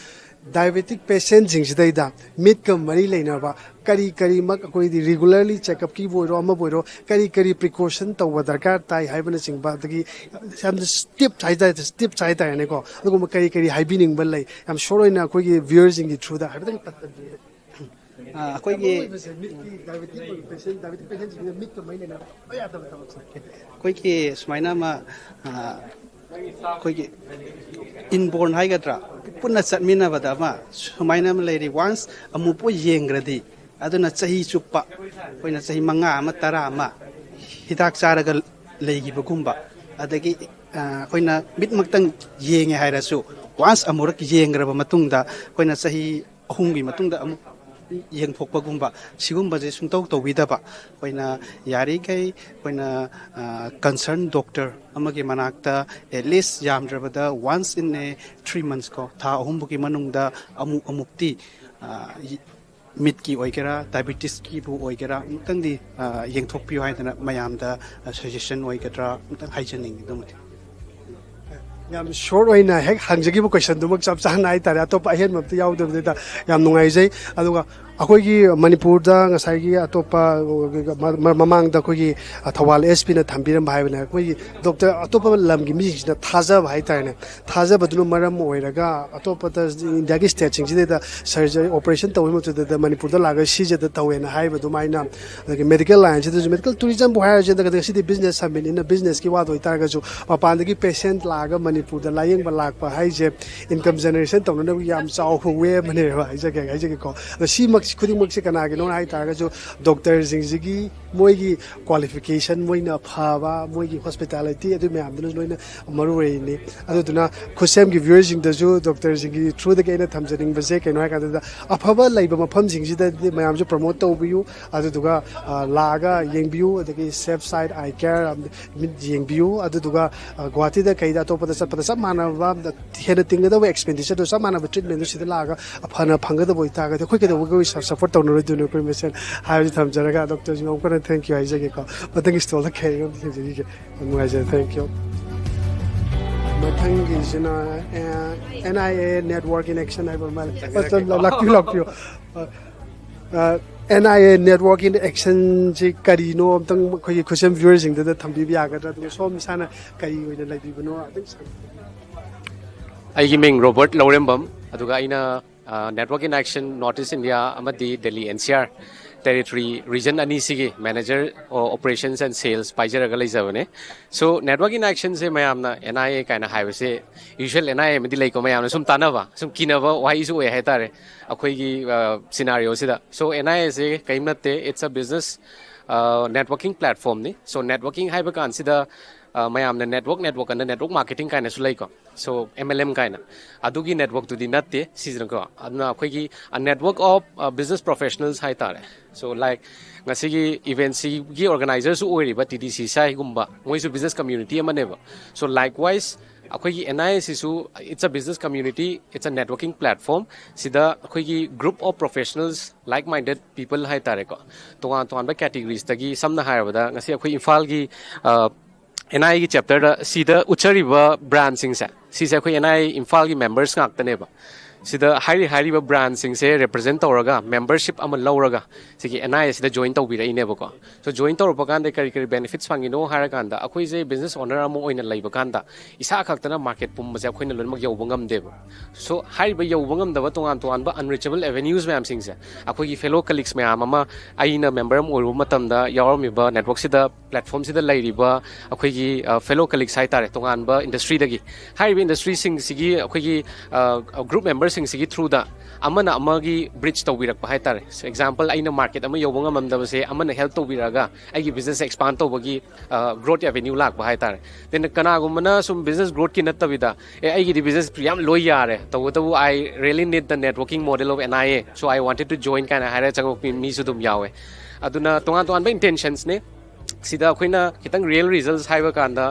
diabetic patientꯁꯤꯡꯁꯤꯗꯩꯗ ꯃꯤꯠꯀ ꯃꯔꯤ ꯂꯩꯅꯕ ꯀꯔꯤ ꯀꯔꯤꯃꯛ ꯑꯩꯈꯣꯏꯗꯤ regularly checkupꯀꯤꯕꯨ ꯑꯣꯏꯔꯣ, ꯑꯃꯕꯨ ꯑꯣꯏꯔꯣ, ꯀꯔꯤ ꯀꯔꯤ precaution ꯇꯧꯕ ꯗꯔꯀꯥꯔ ꯇꯥꯏ ꯍꯥꯏꯕꯅꯆꯤꯡꯕ, ꯑꯗꯒꯤ ꯌꯥꯝꯅ tips ꯍꯥꯏꯇꯥꯔꯦ, tips ꯍꯥꯏꯇꯥꯔꯦꯅꯦꯀꯣ, ꯑꯗꯨꯒꯨꯝꯕ ꯀꯔꯤ ꯀꯔꯤ ꯍꯥꯏꯕꯤꯅꯤꯡꯕ ꯂꯩ? ꯌꯥꯝ short ꯑꯣꯏꯅ ꯑꯩꯈꯣꯏꯒꯤ viewerꯁꯤꯡꯒꯤ throughꯗ ꯍꯥꯏꯐꯦꯠꯇꯪ ꯄꯟꯖꯕꯤꯌꯨ꯫ ꯑ, ꯑꯩꯈꯣꯏꯒꯤ ꯑꯣꯏꯕꯁꯦ, ꯃꯤꯠꯀꯤ diabetic ꯑꯣꯏꯕ patient, diabetic patientꯁꯤꯡꯁꯤꯅ ꯃꯤꯠꯀ ꯃꯔꯤ ꯂꯩꯅꯕ ꯌꯥꯗꯕ ꯊꯕꯛꯁꯦ꯫ ꯑꯩꯈꯣꯏꯒꯤ ꯁꯨꯃꯥꯏꯅ ꯑꯃ, ꯑ, ꯑꯩꯈꯣꯏꯒꯤ inborn ꯍꯥꯏꯒꯗ꯭ꯔꯥ, ꯄꯨꯟꯅ ꯆꯠꯃꯤꯟꯅꯕꯗ ꯑꯃ ꯁꯨꯃꯥꯏꯅ ꯑꯃ ꯂꯩꯔꯤ꯫ Once ꯑꯃꯨꯛꯄꯨ ꯌꯦꯡꯈ꯭ꯔꯗꯤ, ꯑꯗꯨꯅ ꯆꯍꯤ ꯆꯨꯞꯄ ꯑꯩꯈꯣꯏꯅ ꯆꯍꯤ ꯃꯉꯥ ꯑꯃ, ꯇꯔꯥ ꯑꯃ ꯍꯤꯗꯥꯛ ꯆꯥꯔꯒ ꯂꯩꯈꯤꯕꯒꯨꯝꯕ, ꯑꯗꯒꯤ, ꯑ, ꯑꯩꯈꯣꯏꯅ ꯃꯤꯠꯃꯛꯇꯪ ꯌꯦꯡꯉꯦ ꯍꯥꯏꯔꯁꯨ, once ꯑꯃꯨꯔꯛ ꯌꯦꯡꯈ꯭ꯔꯕ ꯃꯇꯨꯡꯗ, ꯑꯩꯈꯣꯏꯅ ꯆꯍꯤ ꯑꯍꯨꯝꯒꯤ ꯃꯇꯨꯡꯗ ꯑꯃꯨꯛ ꯌꯦꯡꯊꯣꯛꯄꯒꯨꯝꯕ, ꯁꯤꯒꯨꯝꯕꯁꯦ ꯁꯨꯡꯇꯧ ꯇꯧꯕꯤꯗꯕ꯫ ꯑꯩꯈꯣꯏꯅ ꯌꯥꯔꯤꯈꯩ ꯑꯩꯈꯣꯏꯅ, ꯑ, concern doctor ꯑꯃꯒꯤ ꯃꯅꯥꯛꯇ at least ꯌꯥꯝꯗ꯭ꯔꯕꯗ once in a three months ꯀꯣ, ꯊꯥ ꯑꯍꯨꯝꯐꯥꯎꯒꯤ ꯃꯅꯨꯡꯗ ꯑꯃꯨꯛ ꯑꯃꯨꯛꯇꯤ, ꯑ, ꯃꯤꯠꯀꯤ ꯑꯣꯏꯒꯦꯔꯥ, diabetesꯀꯤꯕꯨ ꯑꯣꯏꯒꯦꯔꯥ, ꯑꯃꯨꯛꯇꯪꯗꯤ, ꯑ, ꯌꯦꯡꯊꯣꯛꯄꯤꯌꯨ ꯍꯥꯏꯗꯅ ꯃꯌꯥꯝꯗ, ꯑ, suggestion ꯑꯣꯏꯒꯗ꯭ꯔꯥ, ꯑꯃꯨꯛꯇꯪ ꯍꯥꯏꯖꯅꯤꯡꯉꯤ ꯑꯗꯨꯃꯗꯤ꯫ ꯌꯥꯝ short ꯑꯣꯏꯅ ꯍꯦꯛ ꯍꯪꯖꯈꯤꯕ questionꯗꯨꯃꯛ ꯆꯞ ꯆꯥꯅ ꯍꯥꯏꯇꯥꯔꯦ, ꯑꯇꯣꯞꯄ ꯑꯍꯦꯟꯕ ꯑꯝꯇ ꯌꯥꯎꯗꯕꯗꯨꯗ ꯌꯥꯝ ꯅꯨꯡꯉꯥꯏꯖꯩ꯫ ꯑꯗꯨꯒ ꯑꯩꯈꯣꯏꯒꯤ ꯃꯅꯤꯄꯨꯔꯗ ꯉꯁꯥꯏꯒꯤ ꯑꯇꯣꯞꯄ ꯃ-, ꯃ-, ꯃꯃꯥꯡꯗ ꯑꯩꯈꯣꯏꯒꯤ ꯊꯧꯕꯥꯜ SP ꯅ ꯊꯝꯕꯤꯔꯝꯕ ꯍꯥꯏꯕꯅꯦ, ꯑꯩꯈꯣꯏꯒꯤ doctor ꯑꯇꯣꯞꯄ ꯂꯝꯒꯤ ꯃꯤꯁꯤꯡꯁꯤꯅ ꯊꯥꯖꯕ ꯍꯥꯏꯇꯥꯔꯦꯅꯦ, ꯊꯥꯖꯕꯗꯨꯅ ꯃꯔꯝ ꯑꯣꯏꯔꯒ ꯑꯇꯣꯞꯄꯗ Indiaꯒꯤ stateꯁꯤꯡꯁꯤꯗꯩꯗ surgery operation ꯇꯧꯕ ꯃꯇꯝꯗ ꯃꯅꯤꯄꯨꯔꯗ ꯂꯥꯛꯑꯒ ꯁꯤꯖꯗ ꯇꯧꯋꯦꯅ ꯍꯥꯏꯕ ꯑꯗꯨꯃꯥꯏꯅ, ꯑꯗꯒꯤ medical lineꯁꯤꯗꯁꯨ medical tourismꯕꯨ ꯍꯥꯏꯔꯁꯨ, ꯉꯁꯤꯗꯤ business summitꯅꯤꯅ businessꯀꯤ ꯋꯥꯗ ꯑꯣꯏꯇꯥꯔꯒꯁꯨ ꯃꯄꯥꯟꯗꯒꯤ patient ꯂꯥꯛꯑꯒ ꯃꯅꯤꯄꯨꯔꯗ ꯂꯥꯌꯦꯡꯕ ꯂꯥꯛꯄ ꯍꯥꯏꯁꯦ income generation ꯇꯧꯅꯅꯕ ꯌꯥꯝ ꯆꯥꯎꯕ way ꯑꯃꯅꯦꯕ, ꯍꯥꯏꯖꯒꯦ, ꯍꯥꯏꯖꯒꯦꯀꯣ꯫ ꯑꯗꯣ ꯁꯤꯃꯛ ꯈꯨꯗꯤꯡꯃꯛꯁꯦ ꯀꯅꯥꯒꯤꯅꯣ ꯍꯥꯏ ꯇꯥꯔꯒꯁꯨ ꯗꯣꯛꯇꯔꯁꯤꯡꯁꯤꯒꯤ ꯃꯣꯏꯒꯤ ꯀ꯭ꯋꯥꯂꯤꯐꯤꯀꯦꯁꯟ, ꯃꯣꯏꯅ ꯐꯕ, ꯃꯣꯏꯒꯤ ꯍꯣꯁꯄꯤꯇꯥꯂꯤꯇꯤ, ꯑꯗꯨ ꯃꯌꯥꯝꯗꯨꯅ ꯂꯣꯏꯅ ꯃꯔꯨ ꯑꯣꯏꯔꯤꯅꯤ꯫ ꯑꯗꯨꯗꯨꯅ ꯈꯨꯠꯁꯦꯝꯒꯤ ꯚ꯭ꯌꯨꯋꯔꯁꯤꯡꯗꯁꯨ ꯗꯣꯛꯇꯔꯁꯤꯡꯒꯤ ꯊ꯭ꯔꯨꯗꯒꯤ ꯑꯩꯅ ꯊꯝꯖꯅꯤꯡꯕꯁꯦ ꯀꯩꯅꯣ ꯍꯥꯏ ꯀꯥꯟꯗ, ꯑꯐꯕ ꯂꯩꯕ ꯃꯐꯝꯁꯤꯡꯁꯤꯗꯗꯤ ꯃꯌꯥꯝꯁꯨ ꯄ꯭ꯔꯃꯣꯠ ꯇꯧꯕꯤꯌꯨ, ꯑꯗꯨꯗꯨꯒ ꯑ, ꯂꯥꯛꯑꯒ ꯌꯦꯡꯕꯤꯌꯨ꯫ ꯑꯗꯒꯤ ꯁꯦꯐ ꯁꯥꯏꯠ ꯑꯥꯏ ꯀꯦꯌꯔ ꯃꯤꯠ ꯌꯦꯡꯕꯤꯌꯨ꯫ ꯑꯗꯨꯗꯨꯒ ꯑ, ꯒꯨꯍꯥꯇꯤꯗ ꯀꯩꯗ ꯑꯇꯣꯞꯄꯗ ꯆꯠꯄꯗ ꯆꯞ ꯃꯥꯟꯅꯕ, ꯍꯦꯟꯅ ꯇꯤꯡꯒꯗꯕ ꯑꯦꯛꯁꯄꯦꯟꯗꯤꯆꯔꯗꯣ ꯆꯞ ꯃꯥꯟꯅꯕ ꯇ꯭ꯔꯤꯠꯃꯦꯟꯗꯨ ꯁꯤꯗ ꯂꯥꯛꯑꯒ ꯐꯅ ꯐꯪꯒꯗꯕ ꯑꯣꯏꯇꯥꯔꯒꯗꯤ ꯑꯩꯈꯣꯏ ꯀꯩꯗꯧꯕꯒꯤ ꯁꯞꯄꯣꯔꯠ ꯇꯧꯅꯔꯣꯏꯗꯣꯏꯅꯣ ꯑꯩꯈꯣꯏ ꯃꯁꯦꯟ ꯍꯥꯏꯕꯁꯤ ꯊꯝꯖꯔꯒ, ꯗꯣꯛꯇꯔꯁꯤꯡ ꯑꯃꯨꯛ ꯍꯟꯅ ꯊꯦꯡꯀ꯭ꯌꯨ ꯍꯥꯏꯖꯒꯦꯀꯣ꯫ ꯃꯊꯪꯒꯤ ꯁ꯭ꯇꯣꯜꯗ ꯀꯩ ꯑꯃ ꯊꯦꯡꯖꯈꯤꯒꯦ꯫ ꯌꯥꯝ ꯅꯨꯡꯉꯥꯏꯖꯔꯦ, ꯊꯦꯡꯀ꯭ꯌꯨ꯫ ꯃꯊꯪꯒꯤꯁꯤꯅ N I A network in action ꯍꯥꯏꯕ ꯑꯃ ꯂꯩ꯫ ꯂꯥꯛꯄꯤꯌꯨ, ꯂꯥꯛꯄꯤꯌꯨ꯫ ꯑꯦꯟ ꯑꯥꯏ ꯑꯦ ꯅꯦꯠꯋꯥꯔꯛ ꯏꯟ ꯑꯦꯛꯁꯟꯁꯤ ꯀꯔꯤꯅꯣ ꯑꯝꯇꯪ ꯑꯩꯈꯣꯏꯒꯤ ꯈꯨꯠꯁꯦꯝ ꯚ꯭ꯌꯨꯋꯔꯁꯤꯡꯗꯨꯗ ꯊꯝꯕꯤꯕ ꯌꯥꯒꯗ꯭ꯔꯥ? ꯑꯗꯨꯒ ꯁꯣꯝ ꯏꯁꯥꯅ ꯀꯔꯤ ꯑꯣꯏꯅ ꯂꯩꯕꯤꯕꯅꯣ ꯑꯗꯨꯝ ꯁꯝ- ꯑꯩꯒꯤ ꯃꯤꯡ ꯔꯣꯕꯔꯠ ꯂꯧꯔꯦꯝꯕꯝ, ꯑꯗꯨꯒ ꯑꯩꯅ network in action north east India ꯑꯃꯗꯤ Delhi N C R territory region ꯑꯅꯤꯁꯤꯒꯤ ꯃꯦꯅꯦꯖꯔ ꯑꯣꯄꯔꯦꯁꯟꯁ ꯑꯦꯟ ꯁꯦꯜꯁ ꯄꯥꯏꯖꯔꯒ ꯂꯩꯖꯕꯅꯦ꯫ ꯁꯣ ꯅꯦꯠꯋꯥꯔꯛ ꯏꯟ ꯑꯦꯛꯁꯟꯁꯦ ꯃꯌꯥꯝꯅ ꯑꯦꯟ ꯑꯥꯏ ꯑꯦ ꯀꯥꯏꯅ ꯍꯥꯏꯕꯁꯦ ꯌꯨꯖ꯭ꯋꯦꯜ ꯑꯦꯟ ꯑꯥꯏ ꯑꯦ ꯑꯃꯗꯤ ꯂꯩꯀꯣ, ꯃꯌꯥꯝꯅ ꯁꯨꯝ ꯇꯥꯟꯅꯕ, ꯁꯨꯝ ꯀꯤꯅꯕ ꯋꯥꯍꯩꯁꯨ ꯑꯣꯏ ꯍꯥꯏꯇꯥꯔꯦ ꯑꯩꯈꯣꯏꯒꯤ ꯁꯤꯅꯥꯔꯤꯑꯣꯁꯤꯗ꯫ ꯁꯣ ꯑꯦꯟ ꯑꯥꯏ ꯑꯦꯁꯦ ꯀꯔꯤꯝ ꯅꯠꯇꯦ, it's a business networking platformꯅꯤ꯫ ꯁꯣ ꯅꯦꯠꯋꯥꯔꯀꯤꯡ ꯍꯥꯏꯕ ꯀꯥꯟꯁꯤꯗ ꯑ, ꯃꯌꯥꯝꯅ ꯅꯦꯠꯋꯥꯔꯛ ꯅꯦꯠꯋꯥꯔꯛ ꯑꯅ ꯅꯦꯠꯋꯥꯔꯛ ꯃꯥꯔꯀꯦꯇꯤꯡ ꯀꯥꯏꯅꯁꯨ ꯂꯩꯀꯣ꯫ ꯁꯣ ꯑꯦꯝ ꯑꯦꯜ ꯑꯦꯝ ꯀꯥꯏꯅ, ꯑꯗꯨꯒꯤ ꯅꯦꯠꯋꯥꯔꯛꯇꯨꯗꯤ ꯅꯠꯇꯦ ꯁꯤꯁꯤꯅꯀꯣ꯫ ꯑꯗꯨꯅ ꯑꯩꯈꯣꯏꯒꯤ network of business professionals ꯍꯥꯏꯇꯥꯔꯦ꯫ ꯁꯣ ꯂꯥꯏꯛ ꯉꯁꯤꯒꯤ ꯏꯚꯦꯟꯁꯤꯒꯤ ꯑꯣꯔꯒꯅꯥꯏꯖꯔꯁꯨ ꯑꯣꯏꯔꯤꯕ ꯇꯤ ꯗꯤ ꯁꯤ ꯁꯥꯏꯒꯨꯝꯕ, ꯃꯣꯏꯁꯨ ꯕꯤꯖꯤꯅꯦꯁ ꯀꯝꯃ꯭ꯌꯨꯅꯤꯇꯤ ꯑꯃꯅꯦꯕ꯫ ꯁꯣ ꯂꯥꯏꯛꯋꯥꯏꯁ ꯑꯩꯈꯣꯏꯒꯤ ꯑꯦꯟ ꯑꯥꯏ ꯑꯦꯁꯤꯁꯨ, it's a business community, it's a networking platform꯫ ꯁꯤꯗ ꯑꯩꯈꯣꯏꯒꯤ group of professionals, like minded people ꯍꯥꯏꯇꯥꯔꯦꯀꯣ, ꯇꯣꯉꯥꯟ ꯇꯣꯉꯥꯟꯕ ꯀꯦꯇꯤꯒꯣꯔꯤꯁꯇꯒꯤ, ꯁꯝꯅ ꯍꯥꯏꯔꯕꯗ ꯉꯁꯤ ꯑꯩꯈꯣꯏ ꯏꯝꯐꯥꯜꯒꯤ ꯑꯦꯟ ꯑꯥꯏꯒꯤ ꯆꯦꯞꯇꯔꯗ ꯁꯤꯗ ꯎꯠꯆꯔꯤꯕ ꯕ꯭ꯔꯥꯟꯁꯤꯡꯁꯦ, ꯁꯤꯁꯦ ꯑꯩꯈꯣꯏ ꯑꯦꯟ ꯑꯥꯏ ꯏꯝꯐꯥꯜꯒꯤ ꯃꯦꯝꯕꯔꯁ ꯉꯥꯛꯇꯅꯦꯕ꯫ ꯁꯤꯗ ꯍꯥꯏꯔꯤ ꯍꯥꯏꯔꯤꯕ ꯕ꯭ꯔꯥꯟꯁꯤꯡꯁꯦ ꯔꯤꯄ꯭ꯔꯖꯦꯟ ꯇꯧꯔꯒ, ꯃꯦꯝꯕꯔꯁꯤꯞ ꯑꯃ ꯂꯧꯔꯒ ꯁꯤꯒꯤ ꯑꯦꯟ ꯑꯥꯏ ꯑꯦꯁꯤꯗ ꯖꯣꯏꯟ ꯇꯧꯕꯤꯔꯛꯏꯅꯦꯕꯀꯣ꯫ ꯁꯣ ꯖꯣꯏꯟ ꯇꯧꯔꯛꯄ ꯀꯥꯟꯗ ꯀꯔꯤ ꯀꯔꯤ ꯕꯦꯅꯤꯐꯤꯠꯁ ꯐꯪꯉꯤꯅꯣ ꯍꯥꯏꯔꯀꯥꯟꯗ, ꯑꯩꯈꯣꯏꯁꯦ ꯕꯤꯖꯤꯅꯦꯁ ꯑꯣꯅꯔ ꯑꯃ ꯑꯣꯏꯅ ꯂꯩꯕ ꯀꯥꯟꯗ ꯏꯁꯥ ꯈꯛꯇꯅ ꯃꯥꯔꯀꯦꯠ ꯄꯨꯝꯕꯁꯦ ꯑꯩꯈꯣꯏꯅ ꯂꯣꯏꯅꯃꯛ ꯌꯧꯕ ꯉꯝꯗꯦꯕ꯫ ꯁꯣ ꯍꯥꯏꯔꯤꯕ ꯌꯧꯕ ꯉꯝꯗꯕ ꯇꯣꯉꯥꯟ ꯇꯣꯉꯥꯟꯕ ꯑꯟꯔꯤꯆꯦꯕꯜ ꯑꯦꯚꯦꯅ꯭ꯌꯨꯁ ꯃꯌꯥꯝꯁꯤꯡꯁꯦ ꯑꯩꯈꯣꯏꯒꯤ ꯐꯦꯂꯣ ꯀꯂꯤꯛꯁ ꯃꯌꯥꯝ ꯑꯃ, ꯑꯩꯅ ꯃꯦꯝꯕꯔ ꯑꯃ ꯑꯣꯏꯔꯨꯕ ꯃꯇꯝꯗ ꯌꯥꯎꯔꯝꯃꯤꯕ ꯅꯦꯠꯋꯥꯔꯛꯁꯤꯗ, ꯄ꯭ꯂꯦꯠꯐꯣꯝꯁꯤꯗ ꯂꯩꯔꯤꯕ ꯑꯩꯈꯣꯏꯒꯤ ꯐꯦꯂꯣ ꯀꯂꯤꯛꯁ ꯍꯥꯏꯇꯥꯔꯦ, ꯇꯣꯉꯥꯟꯕ ꯏꯟꯗꯁꯇ꯭ꯔꯤꯗꯒꯤ, ꯍꯥꯏꯔꯤꯕ ꯏꯟꯗꯁꯇ꯭ꯔꯤꯁꯤꯡꯁꯤꯒꯤ ꯑꯩꯈꯣꯏꯒꯤ ꯒ꯭ꯔꯨꯞ ꯃꯦꯝꯕꯔꯁꯤꯡ ꯁꯤꯡꯁꯤꯒꯤ through ꯗ ꯑꯃꯅ ꯑꯃꯒꯤ bridge ꯇꯧꯕꯤꯔꯛꯄ ꯍꯥꯏꯇꯥꯔꯦ꯫ So, example, ꯑꯩꯅ market ꯑꯃ ꯌꯧꯕ ꯉꯝꯃꯝꯗꯕꯁꯦ ꯑꯃꯅ help ꯇꯧꯕꯤꯔꯛꯑꯒ ꯑꯩꯒꯤ business expand ꯇꯧꯕꯒꯤ growth avenue ꯂꯥꯛꯄ ꯍꯥꯏꯇꯥꯔꯦ꯫ Then ꯀꯅꯥꯒꯨꯝꯕꯅ ꯁꯨꯝ business growth ꯀꯤ ꯅꯠꯇꯕꯤꯗ, ꯑꯦ, ꯑꯩꯒꯤꯗꯤ business ꯌꯥꯝ ꯂꯣꯏ ꯌꯥꯔꯦ, ꯇꯧꯕꯇꯕꯨ I really need the networking model of N I A, so I wanted to join ꯀꯥꯏꯅ ꯍꯥꯏꯔꯒ ꯆꯪꯉꯛꯄ ꯃꯤꯁꯨ ꯑꯗꯨꯝ ꯌꯥꯎꯋꯦ꯫ ꯑꯗꯨꯅ ꯇꯣꯉꯥꯟ ꯇꯣꯉꯥꯟꯕ intentions ꯅꯦ꯫ ꯁꯤꯗ ꯑꯩꯈꯣꯏꯅ ꯈꯤꯇꯪ real results ꯍꯥꯏꯕ ꯀꯥꯟꯗ,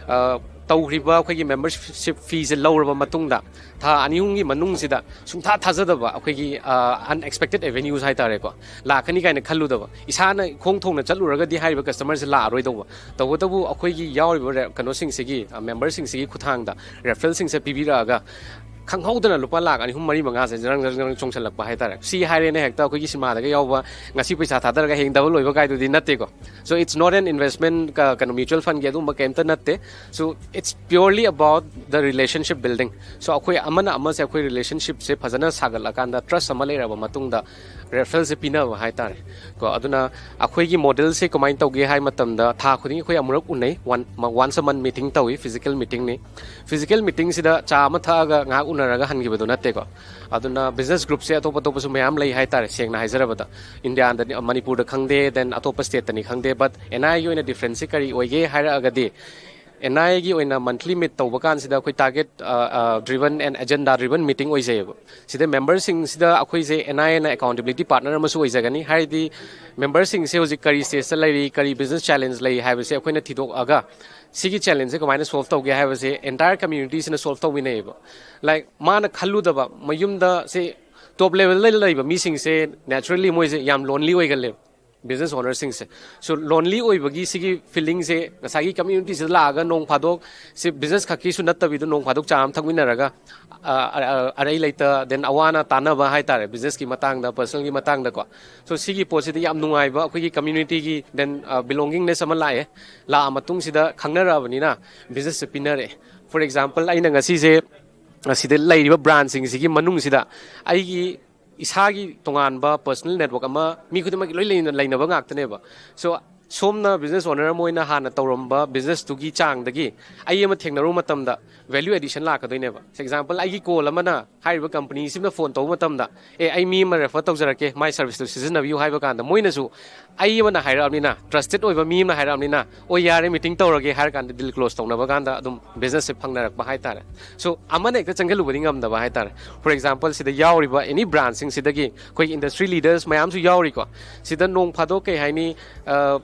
ꯑ, ꯇꯧꯈ꯭ꯔꯤꯕ ꯑꯩꯈꯣꯏꯒꯤ membership fee ꯁꯦ ꯂꯧꯔꯕ ꯃꯇꯨꯡꯗ, ꯊꯥ ꯑꯅꯤ ꯑꯍꯨꯝꯒꯤ ꯃꯅꯨꯡꯁꯤꯗ ꯁꯨꯡꯊꯥ ꯊꯥꯖꯗꯕ ꯑꯩꯈꯣꯏꯒꯤ, ꯑ, unexpected revenues ꯍꯥꯏꯇꯥꯔꯦꯀꯣ, ꯂꯥꯛꯀꯅꯤ ꯀꯥꯏꯅ ꯈꯜꯂꯨꯗꯕ, ꯏꯁꯥꯅ ꯏꯈꯣꯡ ꯊꯣꯡꯅ ꯆꯠꯂꯨꯔꯒꯗꯤ ꯍꯥꯏꯔꯤꯕ customer ꯁꯦ ꯂꯥꯛꯑꯔꯣꯏꯗꯧꯕ꯫ ꯇꯧꯕꯇꯕꯨ ꯑꯩꯈꯣꯏꯒꯤ ꯌꯥꯎꯔꯤꯕ ꯔꯦ-, ꯀꯩꯅꯣꯁꯤꯡꯁꯤꯒꯤ, ꯑ, member ꯁꯤꯡꯁꯤꯒꯤ ꯈꯨꯠꯊꯥꯡꯗ referral ꯁꯤꯡꯁꯦ ꯄꯤꯕꯤꯔꯛꯑꯒ, ꯈꯪꯍꯧꯗꯅ ꯂꯨꯄꯥ ꯂꯥꯛ ꯑꯅꯤ, ꯑꯍꯨꯝ, ꯃꯔꯤ, ꯃꯉꯥꯁꯦ ꯖꯔꯪ ꯖꯔꯪ ꯖꯔꯪ ꯆꯣꯡꯁꯜꯂꯛꯄ ꯍꯥꯏꯇꯥꯔꯦ꯫ ꯁꯤ ꯍꯥꯏꯔꯦꯅ ꯍꯦꯛꯇ ꯑꯩꯈꯣꯏꯒꯤ ꯁꯤꯃꯥꯗꯒ ꯌꯥꯎꯕ, "ꯉꯁꯤ ꯄꯩꯁꯥ ꯊꯥꯗꯔꯒ ꯍꯌꯦꯡ double ꯑꯣꯏꯕ" ꯀꯥꯏꯗꯨꯗꯤ ꯅꯠꯇꯦꯀꯣ꯫ So it's not an investment, ꯀ-, ꯀꯩꯅꯣ, mutual fund ꯒꯤ ꯑꯗꯨꯝꯕ ꯀꯩꯝꯇ ꯅꯠꯇꯦ꯫ So it's purely about the relationship building. So ꯑꯩꯈꯣꯏ ꯑꯃꯅ ꯑꯃꯁꯦ ꯑꯩꯈꯣꯏ relationship ꯁꯦ ꯐꯖꯅ ꯁꯥꯒꯠꯂꯀꯥꯟꯗ, trust ꯑꯃ ꯂꯩꯔꯕ ꯃꯇꯨꯡꯗ, referral ꯁꯦ ꯄꯤꯅꯕ ꯍꯥꯏꯇꯥꯔꯦ ꯀꯣ꯫ ꯑꯗꯨꯅ ꯑꯩꯈꯣꯏꯒꯤ model ꯁꯦ ꯀꯃꯥꯏꯅ ꯇꯧꯒꯦ ꯍꯥꯏ ꯃꯇꯝꯗ, ꯊꯥ ꯈꯨꯗꯤꯡꯒꯤ ꯑꯩꯈꯣꯏ ꯑꯃꯨꯔꯛ ꯎꯅꯩ, one, once a month meeting ꯇꯧꯏ, physical meeting ꯅꯤ꯫ Physical meeting ꯁꯤꯗ ꯆꯥ ꯑꯃ ꯊꯛꯑꯒ ꯉꯥꯏꯍꯥꯛ ꯎꯅꯔꯒ ꯍꯟꯈꯤꯕꯗꯣ ꯅꯠꯇꯦꯀꯣ꯫ ꯑꯗꯨꯅ business group ꯁꯦ ꯑꯇꯣꯞ ꯑꯇꯣꯞꯄꯁꯨ ꯃꯌꯥꯝ ꯂꯩ ꯍꯥꯏꯇꯥꯔꯦ, ꯁꯦꯡꯅ ꯍꯥꯏꯖꯔꯕꯗ꯫ ꯏꯟꯗꯤꯌꯥꯗꯅꯤ, ꯃꯅꯤꯄꯨꯔꯗ ꯈꯪꯗꯦ, then ꯑꯇꯣꯞꯄ state ꯇꯅꯤ ꯈꯪꯗꯦ, but N I A ꯒꯤ ꯑꯣꯏꯅ difference ꯁꯦ ꯀꯔꯤ ꯑꯣꯏꯒꯦ ꯍꯥꯏꯔꯛꯑꯒꯗꯤ, N I A ꯒꯤ ꯑꯣꯏꯅ monthly meet ꯇꯧꯕ ꯀꯥꯟꯁꯤꯗ ꯑꯩꯈꯣꯏ target, ꯑ, ꯑ, driven and agenda driven meeting ꯑꯣꯏꯖꯩꯌꯦꯕ꯫ ꯁꯤꯗ member ꯁꯤꯡꯁꯤꯗ ꯑꯩꯈꯣꯏꯁꯦ N I A ꯅ accountability partner ꯑꯃꯁꯨ ꯑꯣꯏꯖꯒꯅꯤ꯫ ꯍꯥꯏꯗꯤ member ꯁꯤꯡꯁꯦ ꯍꯧꯖꯤꯛ ꯀꯔꯤ stage ꯇ ꯂꯩꯔꯤ, ꯀꯔꯤ business challenge ꯂꯩ ꯍꯥꯏꯕꯁꯦ ꯑꯩꯈꯣꯏꯅ ꯊꯤꯗꯣꯛꯑꯒ, ꯁꯤꯒꯤ challenge ꯁꯦ ꯀꯃꯥꯏꯅ solve ꯇꯧꯒꯦ ꯍꯥꯏꯕꯁꯦ entire community ꯁꯤꯅ solve ꯇꯧꯃꯤꯟꯅꯩꯌꯦꯕ꯫ Like, ꯃꯥꯅ ꯈꯜꯂꯨꯗꯕ, ꯃꯌꯨꯝꯗ ꯁꯤ top level ꯗ ꯂꯩꯕ ꯃꯤꯁꯤꯡꯁꯦ naturally ꯃꯣꯏꯁꯦ ꯌꯥꯝ lonely ꯑꯣꯏꯒꯜꯂꯦꯕ, business owner ꯁꯤꯡꯁꯦ꯫ So, lonely ꯑꯣꯏꯕꯒꯤ ꯁꯤꯒꯤ feeling ꯁꯦ ꯉꯁꯥꯏꯒꯤ community ꯁꯤꯗ ꯂꯥꯛꯑꯒ ꯅꯣꯡ ꯐꯥꯗꯣꯛ, ꯁꯤ business ꯈꯛꯀꯤꯁꯨ ꯅꯠꯇꯕꯤꯗ, ꯅꯣꯡ ꯐꯥꯗꯣꯛ ꯆꯥ ꯑꯃ ꯊꯛꯃꯤꯟꯅꯔꯒ, ꯑ, ꯑ, ꯑ, ꯑꯔꯩ ꯂꯩꯇ, then ꯑꯋꯥ ꯑꯅꯥ ꯇꯥꯟꯅꯕ ꯍꯥꯏꯇꯥꯔꯦ, business ꯀꯤ ꯃꯇꯥꯡꯗ, personal ꯒꯤ ꯃꯇꯥꯡꯗꯀꯣ꯫ So, ꯁꯤꯒꯤ ꯄꯣꯠꯁꯤꯗꯤ ꯌꯥꯝ ꯅꯨꯡꯉꯥꯏꯕ, ꯑꯩꯈꯣꯏꯒꯤ community ꯒꯤ then, ꯑ, belongingness ꯑꯃ ꯂꯥꯛꯑꯦ꯫ ꯂꯥꯛꯑ ꯃꯇꯨꯡꯁꯤꯗ ꯈꯪꯅꯔꯛꯑꯕꯅꯤꯅ business ꯁꯦ ꯄꯤꯅꯔꯛꯑꯦ꯫ For example, ꯑꯩꯅ ꯉꯁꯤꯁꯦ ꯑꯁꯤꯗ ꯂꯩꯔꯤꯕ branch ꯁꯤꯡꯁꯤꯒꯤ ꯃꯅꯨꯡꯁꯤꯗ ꯑꯩꯒꯤ ꯏꯁꯥꯒꯤ ꯇꯣꯉꯥꯟꯕ personal network ꯑꯃ ꯃꯤ ꯈꯨꯗꯤꯡꯃꯛꯀꯤ ꯂꯣꯏ ꯂꯩꯅ-, ꯂꯩꯅꯕ ꯉꯥꯛꯇꯅꯦꯕ꯫ So, ꯁꯣꯝꯅ business owner ꯑꯃ ꯑꯣꯏꯅ ꯍꯥꯟꯅ ꯇꯧꯔꯝꯕ businessꯇꯨꯒꯤ ꯆꯥꯡꯗꯒꯤ ꯑꯩ ꯑꯃ ꯊꯦꯡꯅꯔꯨꯕ ꯃꯇꯝꯗ value addition ꯂꯥꯛꯀꯗꯣꯏꯅꯦꯕ꯫ For example, ꯑꯩꯒꯤ call ꯑꯃꯅ ꯍꯥꯏꯔꯤꯕ companyꯁꯤꯗ phone ꯇꯧꯕ ꯃꯇꯝꯗ, "ꯑꯦ, ꯑꯩ ꯃꯤ ꯑꯃ refer ꯇꯧꯖꯔꯛꯀꯦ, my serviceꯇꯨ ꯁꯤꯖꯤꯟꯅꯕꯤꯌꯨ" ꯍꯥꯏꯕ ꯀꯥꯟꯗ, ꯃꯣꯏꯅꯁꯨ ꯑꯩ ꯑꯃꯅ ꯍꯥꯏꯔꯛꯑꯕꯅꯤꯅ, trusted ꯑꯣꯏꯕ ꯃꯤ ꯑꯃꯅ ꯍꯥꯏꯔꯛꯑꯕꯅꯤꯅ, "ꯑꯣ, ꯌꯥꯔꯦ, meeting ꯇꯧꯔꯒꯦ" ꯍꯥꯏꯔ ꯀꯥꯟꯗ deal close ꯇꯧꯅꯕ ꯀꯥꯟꯗ ꯑꯗꯨꯝ businessꯁꯦ ꯐꯪꯅꯔꯛꯄ ꯍꯥꯏꯇꯥꯔꯦ꯫ So, ꯑꯃꯅ ꯍꯦꯛꯇ ꯆꯪꯁꯤꯜꯂꯨꯕꯗꯤ ꯉꯝꯗꯕ ꯍꯥꯏꯇꯥꯔꯦ꯫ For example, ꯁꯤꯗ ꯌꯥꯎꯔꯤꯕ any branchꯁꯤꯡꯁꯤꯗꯒꯤ ꯑꯩꯈꯣꯏꯒꯤ industry leaders ꯃꯌꯥꯝꯁꯨ ꯌꯥꯎꯔꯤꯀꯣ꯫ ꯁꯤꯗ ꯅꯣꯡ ꯐꯥꯗꯣꯛ, ꯀꯩ ꯍꯥꯏꯅꯤ, ꯑ,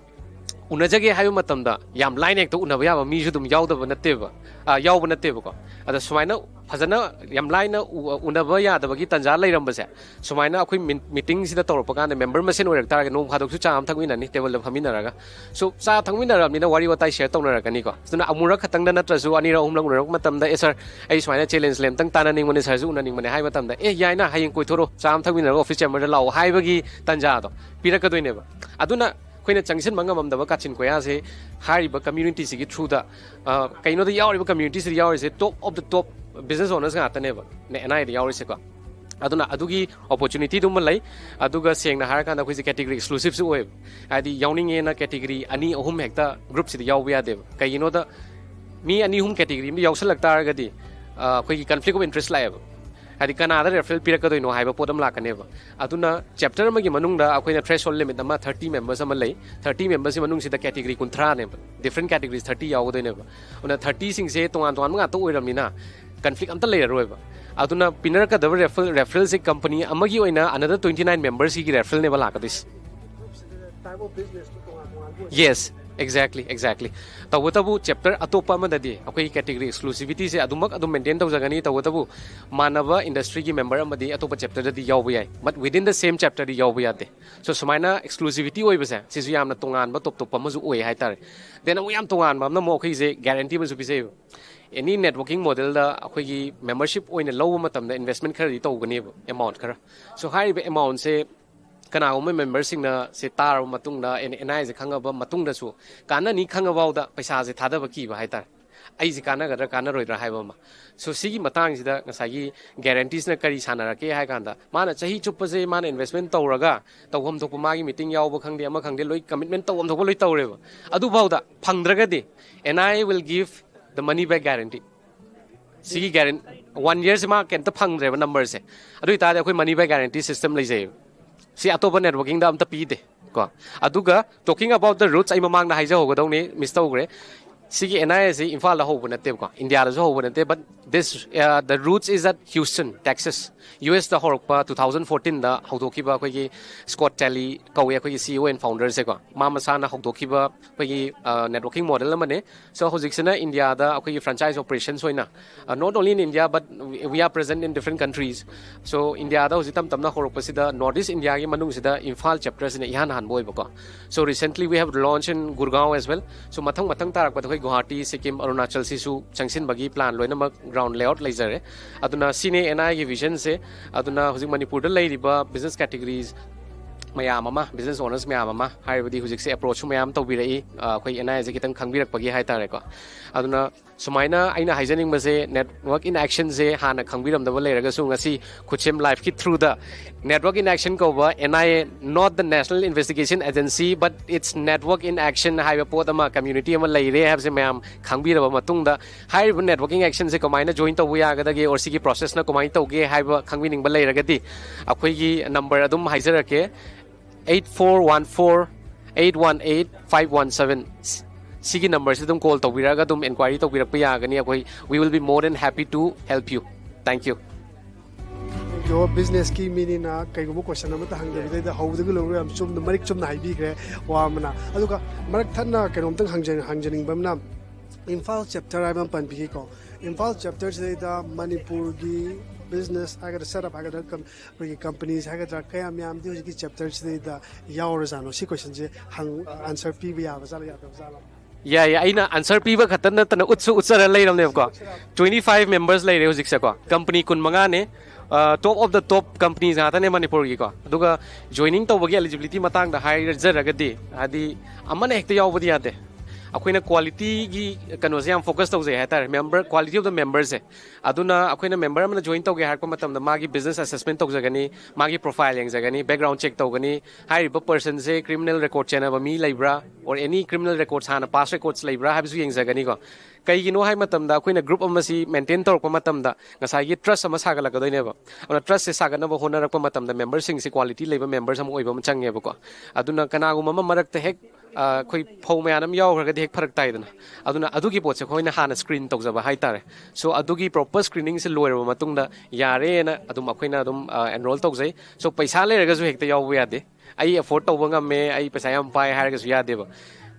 ꯎꯅꯖꯒꯦ ꯍꯥꯏꯕ ꯃꯇꯝꯗ ꯌꯥꯝ ꯂꯥꯏꯅ ꯍꯦꯛꯇ ꯎꯅꯕ ꯌꯥꯕ ꯃꯤꯁꯨ ꯑꯗꯨꯝ ꯌꯥꯎꯗꯕ ꯅꯠꯇꯦꯕ, ꯑ, ꯌꯥꯎꯕ ꯅꯠꯇꯦꯕꯀꯣ꯫ ꯑꯗ ꯁꯨꯃꯥꯏꯅ ꯐꯖꯅ ꯌꯥꯝ ꯂꯥꯏꯅ ꯎ-, ꯎꯅꯕ ꯌꯥꯗꯕꯒꯤ ꯇꯥꯟꯖꯥ ꯂꯩꯔꯝꯕꯁꯦ, ꯁꯨꯃꯥꯏꯅ ꯑꯩꯈꯣꯏ meetingꯁꯤꯗ ꯇꯧꯔꯛꯄ ꯀꯥꯟꯗ member ꯃꯁꯦꯟ ꯑꯣꯏꯔꯛ ꯇꯥꯔꯒꯗꯤ ꯅꯣꯡ ꯐꯥꯗꯣꯛꯁꯨ ꯆꯥ ꯑꯃ ꯊꯛꯃꯤꯟꯅꯅꯤ, tableꯗ ꯐꯝꯃꯤꯟꯅꯔꯒ꯫ So, ꯆꯥ ꯊꯛꯃꯤꯟꯅꯔꯕꯅꯤꯅ ꯋꯥꯔꯤ ꯋꯥꯇꯥꯏ share ꯇꯧꯅꯔꯛꯀꯅꯤꯀꯣ꯫ ꯑꯗꯨꯅ ꯑꯃꯨꯔꯛ ꯈꯛꯇꯪꯗ ꯅꯠꯇ꯭ꯔꯁꯨ ꯑꯅꯤꯔꯛ ꯑꯍꯨꯝꯂꯛ ꯎꯅꯔꯛꯄ ꯃꯇꯝꯗ, "ꯑꯦ sir, ꯑꯩ ꯁꯨꯃꯥꯏꯅ challengeꯁꯦ ꯑꯝꯇꯪ ꯇꯥꯟꯅꯅꯤꯡꯕꯅꯦ, sirꯁꯨ ꯎꯅꯅꯤꯡꯕꯅꯦ" ꯍꯥꯏꯕ ꯃꯇꯝꯗ, "ꯑꯦ, ꯌꯥꯏꯅ, ꯍꯌꯦꯡ ꯀꯣꯏꯊꯣꯔꯛꯑꯣ, ꯆꯥ ꯑꯃ ꯊꯛꯃꯤꯟꯅꯔꯒ office chamberꯗ ꯂꯥꯛꯑꯣ" ꯍꯥꯏꯕꯒꯤ ꯇꯥꯟꯖꯥꯗꯣ ꯄꯤꯔꯛꯀꯗꯣꯏꯅꯦꯕ꯫ ꯑꯗꯨꯅ ꯑꯩꯈꯣꯏꯅ ꯆꯪꯁꯤꯟꯕ ꯉꯝꯃꯝꯗꯕ ꯀꯥꯆꯤꯟ ꯀꯣꯌꯥꯁꯦ ꯍꯥꯏꯔꯤꯕ communityꯁꯤꯒꯤ throughꯗ, ꯑ, ꯀꯩꯅꯣꯗ ꯌꯥꯎꯔꯤꯕ communityꯁꯤꯗ ꯌꯥꯎꯔꯤꯁꯦ top of the top business owners ꯉꯥꯛꯇꯅꯦꯕ, NIꯗ ꯌꯥꯎꯔꯤꯁꯦꯀꯣ꯫ ꯑꯗꯨꯅ ꯑꯗꯨꯒꯤ opportunityꯗꯨꯃ ꯂꯩ꯫ ꯑꯗꯨꯒ ꯁꯦꯡꯅ ꯍꯥꯏꯔꯀꯥꯟꯗ ꯑꯩꯈꯣꯏꯁꯦ category exclusiveꯁꯨ ꯑꯣꯏꯌꯦꯕ꯫ ꯍꯥꯏꯗꯤ ꯌꯥꯎꯅꯤꯡꯉꯦꯅ category ꯑꯅꯤ ꯑꯍꯨꯝ ꯍꯦꯛꯇ groupꯁꯤꯗ ꯌꯥꯎꯕ ꯌꯥꯗꯦꯕ꯫ ꯀꯩꯒꯤꯅꯣꯗ, ꯃꯤ ꯑꯅꯤ ꯑꯍꯨꯝ category ꯑꯃꯗ ꯌꯥꯎꯁꯜꯂꯛ ꯇꯥꯔꯒꯗꯤ, ꯑ, ꯑꯩꯈꯣꯏꯒꯤ conflict of interest ꯂꯥꯛꯑꯦꯕ꯫ ꯍꯥꯏꯗꯤ ꯀꯅꯥꯗ referral ꯄꯤꯔꯛꯀꯗꯣꯏꯅꯣ ꯍꯥꯏꯕ ꯄꯣꯠ ꯑꯃ ꯂꯥꯛꯀꯅꯦꯕ꯫ ꯑꯗꯨꯅ chapter ꯑꯃꯒꯤ ꯃꯅꯨꯡꯗ ꯑꯩꯈꯣꯏꯅ threshold limit ꯑꯃ, thirty members ꯑꯃ ꯂꯩ꯫ Thirty membersꯀꯤ ꯃꯅꯨꯡꯁꯤꯗ category ꯀꯨꯟꯊ꯭ꯔꯥꯅꯦꯕ, different categories thirty ꯌꯥꯎꯒꯗꯣꯏꯅꯦꯕ꯫ ꯑꯗꯨꯅ thirtyꯁꯤꯡꯁꯦ ꯇꯣꯉꯥꯟ ꯇꯣꯉꯥꯟꯕ ꯉꯥꯛꯇ ꯑꯣꯏꯔꯕꯅꯤꯅ conflict ꯑꯝꯇ ꯂꯩꯔꯔꯣꯏꯕ꯫ ꯑꯗꯨꯅ ꯄꯤꯅꯔꯛꯀꯗꯕ referral, referralꯁꯦ company ꯑꯃꯒꯤ ꯑꯣꯏꯅ another twenty nine membersꯀꯤ referralꯅꯦꯕ ꯂꯥꯛꯀꯗꯣꯏꯁꯦ꯫ Yes, exactly, exactly. ꯇꯧꯕꯇꯕꯨ chapter ꯑꯇꯣꯞꯄ ꯑꯃꯗꯗꯤ ꯑꯩꯈꯣꯏꯒꯤ category exclusivityꯁꯦ ꯑꯗꯨꯃꯛ ꯑꯗꯨꯝ maintain ꯇꯧꯖꯒꯅꯤ꯫ ꯇꯧꯕꯇꯕꯨ ꯃꯥꯟꯅꯕ industryꯒꯤ member ꯑꯃꯗꯤ ꯑꯇꯣꯞꯄ chapterꯗꯗꯤ ꯌꯥꯎꯕ ꯌꯥꯏ, but within the same chapterꯗꯤ ꯌꯥꯎꯕ ꯌꯥꯗꯦ꯫ So ꯁꯨꯃꯥꯏꯅ exclusivity ꯑꯣꯏꯕꯁꯦ, ꯁꯤꯁꯨ ꯌꯥꯝꯅ ꯇꯣꯉꯥꯟꯕ top top ꯑꯃꯁꯨ ꯑꯣꯏ ꯍꯥꯏꯇꯥꯔꯦ꯫ Then ꯑꯃꯨꯛ ꯌꯥꯝ ꯇꯣꯉꯥꯟꯕ ꯑꯃꯅ ꯑꯃꯨꯛ ꯑꯩꯈꯣꯏꯒꯤꯁꯦ guarantee ꯑꯃꯁꯨ ꯄꯤꯖꯩꯕ꯫ Any networking modelꯗ ꯑꯩꯈꯣꯏꯒꯤ membership ꯑꯣꯏꯅ ꯂꯧꯕ ꯃꯇꯝꯗ investment ꯈꯔꯗꯤ ꯇꯧꯒꯅꯦꯕ, amount ꯈꯔ꯫ So ꯍꯥꯏꯔꯤꯕ amountꯁꯦ ꯀꯅꯥꯒꯨꯝꯕ memberꯁꯤꯡꯅ ꯁꯤ ꯇꯥꯔꯕ ꯃꯇꯨꯡꯗ, NIꯁꯦ ꯈꯪꯉꯕ ꯃꯇꯨꯡꯗꯁꯨ, ꯀꯥꯟꯅꯅꯤ ꯈꯪꯉꯐꯥꯎꯗ ꯄꯩꯁꯥꯁꯦ ꯊꯥꯗꯕ ꯀꯤꯕ ꯍꯥꯏꯇꯥꯔꯦ꯫ ꯑꯩꯁꯦ ꯀꯥꯟꯅꯒꯗ꯭ꯔꯥ ꯀꯥꯟꯅꯔꯣꯏꯗ꯭ꯔꯥ ꯍꯥꯏꯕ ꯑꯃ꯫ So ꯁꯤꯒꯤ ꯃꯇꯥꯡꯁꯤꯗ ꯉꯁꯥꯏꯒꯤ guaranteesꯅ ꯀꯔꯤ ꯁꯥꯟꯅꯔꯛꯀꯦ ꯍꯥꯏ ꯀꯥꯟꯗ, ꯃꯥꯅ ꯆꯍꯤ ꯆꯨꯞꯄꯁꯦ ꯃꯥꯅ investment ꯇꯧꯔꯒ ꯇꯧꯐꯝ ꯊꯣꯛꯄ ꯃꯥꯒꯤ meeting ꯌꯥꯎꯕ ꯈꯪꯗꯦ, ꯑꯃ ꯈꯪꯗꯦ, ꯂꯣꯏ commitment ꯇꯧꯐꯝ ꯊꯣꯛꯄ ꯂꯣꯏ ꯇꯧꯔꯦꯕ꯫ ꯑꯗꯨꯐꯥꯎꯗ ꯐꯪꯗ꯭ꯔꯒꯗꯤ N I A will give the money back guarantee꯫ ꯁꯤꯒꯤ guarantee, one yearꯁꯦ ꯃꯥ ꯀꯩꯝꯇ ꯐꯪꯗ꯭ꯔꯦꯕ numberꯁꯦ꯫ ꯑꯗꯨ ꯑꯣꯏꯇꯥꯔꯗꯤ ꯑꯩꯈꯣꯏ money back guarantee system ꯂꯩꯖꯩꯌꯦꯕ꯫ ꯁꯤ ꯑꯇꯣꯞꯄ networkingꯗ ꯑꯝꯇ ꯄꯤꯗꯦ ꯀꯣ꯫ ꯑꯗꯨꯒ talking about the roots, ꯑꯩ ꯃꯃꯥꯡꯗ ꯍꯥꯏꯖꯍꯧꯒꯗꯧꯅꯤ, miss ꯇꯧꯈ꯭ꯔꯦ꯫ ꯁꯤꯒꯤ N I Aꯁꯤ ꯏꯝꯐꯥꯜꯗ ꯍꯧꯕ ꯅꯠꯇꯦꯕꯀꯣ, ꯏꯟꯗꯤꯌꯥꯗꯁꯨ ꯍꯧꯕ ꯅꯠꯇꯦ, but this, uh, the roots is at Houston, Texas, U S ꯇ ꯍꯧꯔꯛꯄ, two thousand fourteenꯗ ꯍꯧꯗꯣꯛꯈꯤꯕ ꯑꯩꯈꯣꯏꯒꯤ Scott Talley ꯀꯧꯏ, ꯑꯩꯈꯣꯏꯒꯤ C E O and founderꯁꯦꯀꯣ꯫ ꯃꯥ ꯃꯁꯥꯅ ꯍꯧꯗꯣꯛꯈꯤꯕ ꯑꯩꯈꯣꯏꯒꯤ, uh, networking model ꯑꯃꯅꯦ꯫ So ꯍꯧꯖꯤꯛꯁꯤꯅ ꯏꯟꯗꯤꯌꯥꯗ ꯑꯩꯈꯣꯏꯒꯤ franchise operations ꯑꯣꯏꯅ, uh, not only in India, but we are present in different countries. So ꯏꯟꯗꯤꯌꯥꯗ ꯍꯧꯖꯤꯛ ꯇꯞ ꯇꯞꯅ ꯍꯧꯔꯛꯄꯁꯤꯗ North East Indiaꯒꯤ ꯃꯅꯨꯡꯁꯤꯗ ꯏꯝꯐꯥꯜ chapterꯁꯤꯅ ꯏꯍꯥꯟ ꯍꯥꯟꯕ ꯑꯣꯏꯕꯀꯣ꯫ So recently we have launched in Gurgaon as well. So ꯃꯊꯪ ꯃꯊꯪ ꯇꯥꯔꯛꯄꯗ ꯑꯩꯈꯣꯏ ꯒꯨꯋꯥꯍꯥꯇꯤ, ꯁꯤꯛꯀꯤꯝ, ꯑꯔꯨꯅꯥꯆꯜꯁꯤꯁꯨ ꯆꯪꯁꯤꯟꯕꯒꯤ plan ꯂꯣꯏꯅꯃꯛ ground layout ꯂꯩꯖꯔꯦ꯫ ꯑꯗꯨꯅ ꯁꯤꯅꯦ N I Aꯒꯤ visionꯁꯦ꯫ ꯑꯗꯨꯅ ꯍꯧꯖꯤꯛ ꯃꯅꯤꯄꯨꯔꯗ ꯂꯩꯔꯤꯕ business categories ꯃꯌꯥꯝ ꯑꯃ, business owners ꯃꯌꯥꯝ ꯑꯃ, ꯍꯥꯏꯕꯗꯤ ꯍꯧꯖꯤꯛꯁꯦ approach ꯃꯌꯥꯝ ꯇꯧꯕꯤꯔꯛꯏ, ꯑ, ꯑꯩꯈꯣꯏ N I Aꯁꯦ ꯈꯤꯇꯪ ꯈꯪꯕꯤꯔꯛꯄꯒꯤ ꯍꯥꯏꯇꯥꯔꯦꯀꯣ꯫ ꯑꯗꯨꯅ ꯁꯨꯃꯥꯏꯅ ꯑꯩꯅ ꯍꯥꯏꯖꯅꯤꯡꯕꯁꯦ, network in actionꯁꯦ ꯍꯥꯟꯅ ꯈꯪꯕꯤꯔꯝꯗꯕ ꯂꯩꯔꯒꯁꯨ ꯉꯁꯤ ꯈꯨꯠꯁꯦꯝ liveꯀꯤ throughꯗ network in action ꯀꯧꯕ N I A, not the National Investigation Agency, but it's network in action ꯍꯥꯏꯕ ꯄꯣꯠ ꯑꯃ, community ꯑꯃ ꯂꯩꯔꯦ ꯍꯥꯏꯕꯁꯦ ꯃꯌꯥꯝ ꯈꯪꯕꯤꯔꯕ ꯃꯇꯨꯡꯗ, ꯍꯥꯏꯔꯤꯕ networking actionꯁꯦ ꯀꯃꯥꯏꯅ join ꯇꯧꯕ ꯌꯥꯒꯗꯒꯦ, or ꯁꯤꯒꯤ processꯅ ꯀꯃꯥꯏꯅ ꯇꯧꯒꯦ ꯍꯥꯏꯕ ꯈꯪꯕꯤꯅꯤꯡꯕ ꯂꯩꯔꯒꯗꯤ, ꯑꯩꯈꯣꯏꯒꯤ number ꯑꯗꯨꯝ ꯍꯥꯏꯖꯔꯛꯀꯦ, eight four one four eight one eight five one seven꯫ ꯁꯤꯒꯤ numberꯁꯤꯗ ꯑꯗꯨꯝ call ꯇꯧꯕꯤꯔꯛꯑꯒ ꯑꯗꯨꯝ inquiry ꯇꯧꯕꯤꯔꯛꯄ ꯌꯥꯒꯅꯤ꯫ ꯑꯩꯈꯣꯏ, we will be more than happy to help you. Thank you. ꯑꯗꯣ businessꯀꯤ ꯃꯤꯅꯤꯅ ꯀꯩꯒꯨꯝꯕ question ꯑꯃꯠꯇ ꯍꯪꯗꯕꯤꯗꯩꯗ ꯍꯧꯕꯗꯒꯤ ꯂꯣꯏꯕ ꯌꯥꯝ ꯆꯨꯝꯅ, ꯃꯔꯤꯛ ꯆꯨꯝꯅ ꯍꯥꯏꯕꯤꯈ꯭ꯔꯦ ꯋꯥ ꯑꯃꯅ꯫ ꯑꯗꯨꯒ ꯃꯔꯛ ꯊꯠꯅ ꯀꯩꯅꯣꯝꯇꯪ ꯍꯪꯖ-, ꯍꯪꯖꯅꯤꯡꯕ ꯑꯃꯅ, ꯏꯝꯐꯥꯜ chapter ꯍꯥꯏꯕ ꯑꯃ ꯄꯟꯕꯤꯈꯤꯀꯣ꯫ ꯏꯝꯐꯥꯜ chapterꯁꯤꯗꯩꯗ ꯃꯅꯤꯄꯨꯔꯒꯤ business ꯍꯥꯏꯒꯗ꯭ꯔꯥ, startup ꯍꯥꯏꯒꯗ꯭ꯔꯥ, ꯀꯝ-, ꯑꯩꯈꯣꯏꯒꯤ companies ꯍꯥꯏꯒꯗ꯭ꯔꯥ, ꯀꯌꯥꯝ ꯌꯥꯝꯗꯤ ꯍꯧꯖꯤꯛꯀꯤ chapterꯁꯤꯗꯩꯗ ꯌꯥꯎꯔꯖꯥꯠꯅꯣ? ꯁꯤ questionꯁꯦ ꯍꯪ-, answer ꯄꯤꯕ ꯌꯥꯕ ꯖꯥꯠꯂ, ꯌꯥꯗꯕ ꯖꯥꯠꯂ? ꯌꯥꯏ, ꯌꯥꯏ꯫ ꯑꯩꯅ answer ꯄꯤꯕ ꯈꯛꯇ ꯅꯠꯇꯅ ꯎꯠꯁꯨ ꯎꯠꯆꯔ ꯂꯩꯔꯕꯅꯦꯕꯀꯣ꯫ Twenty five members ꯂꯩꯔꯦ ꯍꯧꯖꯤꯛꯁꯦꯀꯣ꯫ Company ꯀꯨꯟ ꯃꯉꯥꯅꯦ꯫ ꯑ, top of the top companies ꯉꯥꯛꯇꯅꯦ ꯃꯅꯤꯄꯨꯔꯒꯤꯀꯣ꯫ ꯑꯗꯨꯒ joining ꯇꯧꯕꯒꯤ eligibility ꯃꯇꯥꯡꯗ ꯍꯥꯏꯖꯔꯒꯗꯤ, ꯍꯥꯏꯗꯤ, ꯑꯃꯅ ꯍꯦꯛꯇ ꯌꯥꯎꯕꯗꯤ ꯌꯥꯗꯦ꯫ ꯑꯩꯈꯣꯏꯅ ꯀ꯭ꯋꯥꯂꯤꯇꯤꯒꯤ ꯀꯩꯅꯣꯁꯦ ꯌꯥꯝ ꯐꯣꯀꯁ ꯇꯧꯖꯩ ꯍꯥꯏꯇꯥꯔꯦ, ꯃꯦꯝꯕꯔ, ꯀ꯭ꯋꯥꯂꯤꯇꯤ ꯑꯣꯐ ꯗ ꯃꯦꯝꯕꯔꯁꯦ꯫ ꯑꯗꯨꯅ ꯑꯩꯈꯣꯏꯅ ꯃꯦꯝꯕꯔ ꯑꯃꯅ ꯖꯣꯏꯟ ꯇꯧꯒꯦ ꯍꯥꯏꯔꯛꯄ ꯃꯇꯝꯗ ꯃꯥꯒꯤ ꯕꯤꯖꯤꯅꯦꯁ ꯑꯦꯁꯦꯁꯃꯦꯟ ꯇꯧꯖꯒꯅꯤ, ꯃꯥꯒꯤ ꯄ꯭ꯔꯣꯐꯥꯏꯜ ꯌꯦꯡꯖꯒꯅꯤ, ꯕꯦꯛꯒ꯭ꯔꯥꯎꯟ ꯆꯦꯛ ꯇꯧꯒꯅꯤ, ꯍꯥꯏꯔꯤꯕ ꯄꯔꯁꯟꯁꯦ ꯀ꯭ꯔꯤꯃꯤꯅꯦꯜ ꯔꯦꯀꯣꯔꯗ ꯆꯦꯟꯅꯕ ꯃꯤ ꯂꯩꯕ꯭ꯔꯥ, ꯑꯣꯔ ꯑꯦꯅꯤ ꯀ꯭ꯔꯤꯃꯤꯅꯦꯜ ꯔꯦꯀꯣꯔꯗ, ꯍꯥꯟꯅ ꯄꯥꯁ ꯔꯦꯀꯣꯔꯗꯁ ꯂꯩꯕ꯭ꯔꯥ ꯍꯥꯏꯕꯁꯨ ꯌꯦꯡꯖꯒꯅꯤꯀꯣ꯫ ꯀꯩꯒꯤꯅꯣ ꯍꯥꯏ ꯃꯇꯝꯗ ꯑꯩꯈꯣꯏꯅ ꯒ꯭ꯔꯨꯞ ꯑꯃꯁꯤ ꯃꯦꯟꯇꯦꯟ ꯇꯧꯔꯛꯄ ꯃꯇꯝꯗ ꯉꯁꯥꯏꯒꯤ ꯇ꯭ꯔꯁ ꯑꯃ ꯁꯥꯒꯠꯂꯛꯀꯗꯣꯏꯅꯦꯕ꯫ ꯑꯗꯨꯅ ꯇ꯭ꯔꯁꯁꯦ ꯁꯥꯒꯠꯅꯕ ꯍꯣꯠꯅꯔꯛꯄ ꯃꯇꯝꯗ ꯃꯦꯝꯕꯔꯁꯤꯡꯁꯤ ꯀ꯭ꯋꯥꯂꯤꯇꯤ ꯂꯩꯕ ꯃꯦꯝꯕꯔꯁ ꯑꯃ ꯑꯣꯏꯕ ꯑꯃ ꯆꯪꯉꯦꯕꯀꯣ꯫ ꯑꯗꯨꯅ ꯀꯅꯥꯒꯨꯝꯕ ꯑꯃ ꯃꯔꯛꯇ ꯍꯦꯛ, ꯑ, ꯑꯩꯈꯣꯏ ꯐꯧ ꯃꯌꯥꯝ ꯑꯃ ꯌꯥꯎꯈ꯭ꯔꯒꯗꯤ ꯍꯦꯛ ꯐꯔꯛ ꯇꯥꯏꯗꯅ꯫ ꯑꯗꯨꯅ ꯑꯗꯨꯒꯤ ꯄꯣꯠꯁꯦ ꯑꯩꯈꯣꯏꯅ ꯍꯥꯟꯅ ꯁ꯭ꯀ꯭ꯔꯤꯟ ꯇꯧꯖꯕ ꯍꯥꯏꯇꯥꯔꯦ꯫ ꯁꯣ ꯑꯗꯨꯒꯤ ꯄ꯭ꯔꯣꯄꯔ ꯁ꯭ꯀ꯭ꯔꯤꯅꯤꯡꯁꯦ ꯂꯣꯏꯔꯕ ꯃꯇꯨꯡꯗ ꯌꯥꯔꯦꯅ ꯑꯗꯨꯝ ꯑꯩꯈꯣꯏꯅ ꯑꯗꯨꯝ, ꯑ, ꯑꯦꯟꯔꯣꯜ ꯇꯧꯖꯩ꯫ ꯁꯣ ꯄꯩꯁꯥ ꯂꯩꯔꯒꯁꯨ ꯍꯦꯛꯇ ꯌꯥꯎꯕ ꯌꯥꯗꯦ꯫ ꯑꯩ ꯑꯦꯐꯣꯔꯗ ꯇꯧꯕ ꯉꯝꯃꯦ, ꯑꯩ ꯄꯩꯁꯥ ꯌꯥꯝ ꯄꯥꯏ ꯍꯥꯏꯔꯒꯁꯨ ꯌꯥꯗꯦꯕ꯫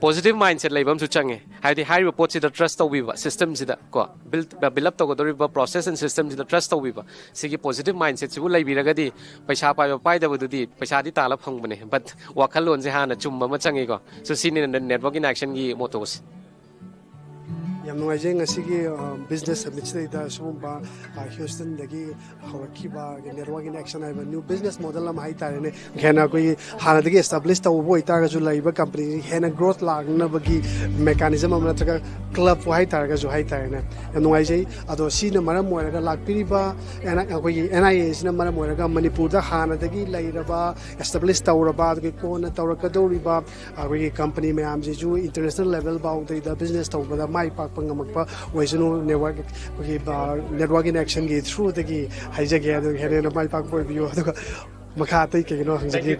ꯄꯣꯖꯤꯇꯤꯚ ꯃꯥꯏꯟꯁꯦꯠ ꯂꯩꯕ ꯑꯃꯁꯨ ꯆꯪꯉꯦ꯫ ꯍꯥꯏꯕꯗꯤ ꯍꯥꯏꯔꯤꯕ ꯄꯣꯠꯁꯤꯗ ꯇ꯭ꯔꯁ ꯇꯧꯕꯤꯕ, ꯁꯤꯁꯇꯦꯝꯁꯤꯗ ꯀꯣ, ꯕꯤꯜ, ꯕꯤꯜ ꯑꯞ ꯇꯧꯒꯗꯧꯔꯤꯕ ꯄ꯭ꯔꯣꯁꯦꯁ ꯑꯦꯟ ꯁꯤꯁꯇꯦꯝꯁꯤꯗ ꯇ꯭ꯔꯁ ꯇꯧꯕꯤꯕ, ꯁꯤꯒꯤ ꯄꯣꯖꯤꯇꯤꯚ ꯃꯥꯏꯟꯁꯦꯠꯁꯤꯕꯨ ꯂꯩꯕꯤꯔꯒꯗꯤ ꯄꯩꯁꯥ ꯄꯥꯏꯕ ꯄꯥꯏꯗꯕꯗꯨꯗꯤ ꯄꯩꯁꯥꯗꯤ ꯇꯥꯜꯂ ꯐꯪꯕꯅꯦ, ꯕꯠ ꯋꯥꯈꯜꯂꯣꯟꯁꯦ ꯍꯥꯟꯅ ꯆꯨꯝꯕ ꯑꯃ ꯆꯪꯉꯤꯀꯣ꯫ ꯁꯣ ꯁꯤꯅꯤ ꯅꯦꯠꯋꯥꯔꯛ ꯏꯟ ꯑꯦꯛꯁꯟꯒꯤ ꯃꯣꯇꯣꯁꯦ꯫ ꯌꯥꯝ ꯅꯨꯡꯉꯥꯏꯖꯩ ꯉꯁꯤꯒꯤ, ꯑ, ꯕꯤꯖꯤꯅꯦꯁ ꯁꯃꯤꯠꯁꯤꯗꯩꯗ ꯁꯤꯒꯨꯝꯕ, ꯑ, ꯍ꯭ꯌꯨꯁꯇꯟꯗꯒꯤ ꯍꯧꯔꯛꯈꯤꯕ ꯅꯦꯠꯋꯥꯔꯛ ꯏꯟ ꯑꯦꯛꯁꯟ ꯍꯥꯏꯕ ꯅ꯭ꯌꯨ ꯕꯤꯖꯤꯅꯦꯁ ꯃꯣꯗꯦꯜ ꯑꯃ ꯍꯥꯏꯇꯥꯔꯦꯅꯦ꯫ ꯍꯦꯟꯅ ꯑꯩꯈꯣꯏꯒꯤ ꯍꯥꯟꯅꯗꯒꯤ ꯑꯦꯁꯇꯥꯕ꯭ꯂꯤꯁ ꯇꯧꯕ ꯑꯣꯏꯇꯥꯔꯒꯁꯨ ꯂꯩꯔꯤꯕ ꯀꯝꯄꯅꯤꯁꯤ ꯍꯦꯟꯅ ꯒ꯭ꯔꯣꯠ ꯂꯥꯛꯅꯕꯒꯤ ꯃꯦꯀꯥꯅꯤꯖꯝ ꯑꯃ ꯅꯠꯇ꯭ꯔꯒ ꯀ꯭ꯂꯕꯄꯨ ꯍꯥꯏꯇꯥꯔꯒꯁꯨ ꯍꯥꯏꯇꯥꯔꯦꯅꯦ꯫ ꯌꯥꯝ ꯅꯨꯡꯉꯥꯏꯖꯩ꯫ ꯑꯗꯣ ꯁꯤꯅ ꯃꯔꯝ ꯑꯣꯏꯔꯒ ꯂꯥꯛꯄꯤꯔꯤꯕ ꯑꯦꯟ-, ꯑꯩꯈꯣꯏꯒꯤ ꯑꯦꯟ ꯑꯥꯏ ꯑꯦꯁꯤꯅ ꯃꯔꯝ ꯑꯣꯏꯔꯒ ꯃꯅꯤꯄꯨꯔꯗ ꯍꯥꯟꯅꯗꯒꯤ ꯂꯩꯔꯕ, ꯑꯦꯁꯇꯥꯕ꯭ꯂꯤꯁ ꯇꯧꯔꯕ, ꯑꯗꯨꯒꯤ ꯀꯣꯟꯅ ꯇꯧꯔꯛꯀꯗꯧꯔꯤꯕ ꯑꯩꯈꯣꯏꯒꯤ ꯀꯝꯄꯅꯤ ꯃꯌꯥꯝꯁꯤꯁꯨ ꯏꯟꯇꯔꯅꯦꯁꯅꯦꯜ ꯂꯦꯚꯦꯜ ꯐꯥꯎꯗꯩꯗ ꯕꯤꯖꯤꯅꯦꯁ ꯇꯧꯕꯗ ꯃꯥꯏ ꯄꯥꯛꯄ ꯉꯝꯃꯛꯄ ꯑꯣꯏꯁꯅꯨ꯫ ꯅꯦꯠꯋꯥꯔꯛ, ꯑꯩꯈꯣꯏꯒꯤ, ꯑ, ꯅꯦꯠꯋꯥꯔꯛ ꯏꯟ ꯑꯦꯛꯁꯟꯒꯤ ꯊ꯭ꯔꯨꯗꯒꯤ ꯍꯥꯏꯖꯒꯦ꯫ ꯑꯗꯨ ꯍꯦꯟꯅ ꯍꯦꯟꯅ ꯃꯥꯏ ꯄꯥꯛꯄ ꯑꯣꯏꯕꯤꯌꯨ꯫ ꯑꯗꯨꯒ ꯃꯈꯥ ꯑꯇꯩ ꯀꯩꯒꯤꯅꯣ ꯍꯪꯖꯒꯦ꯫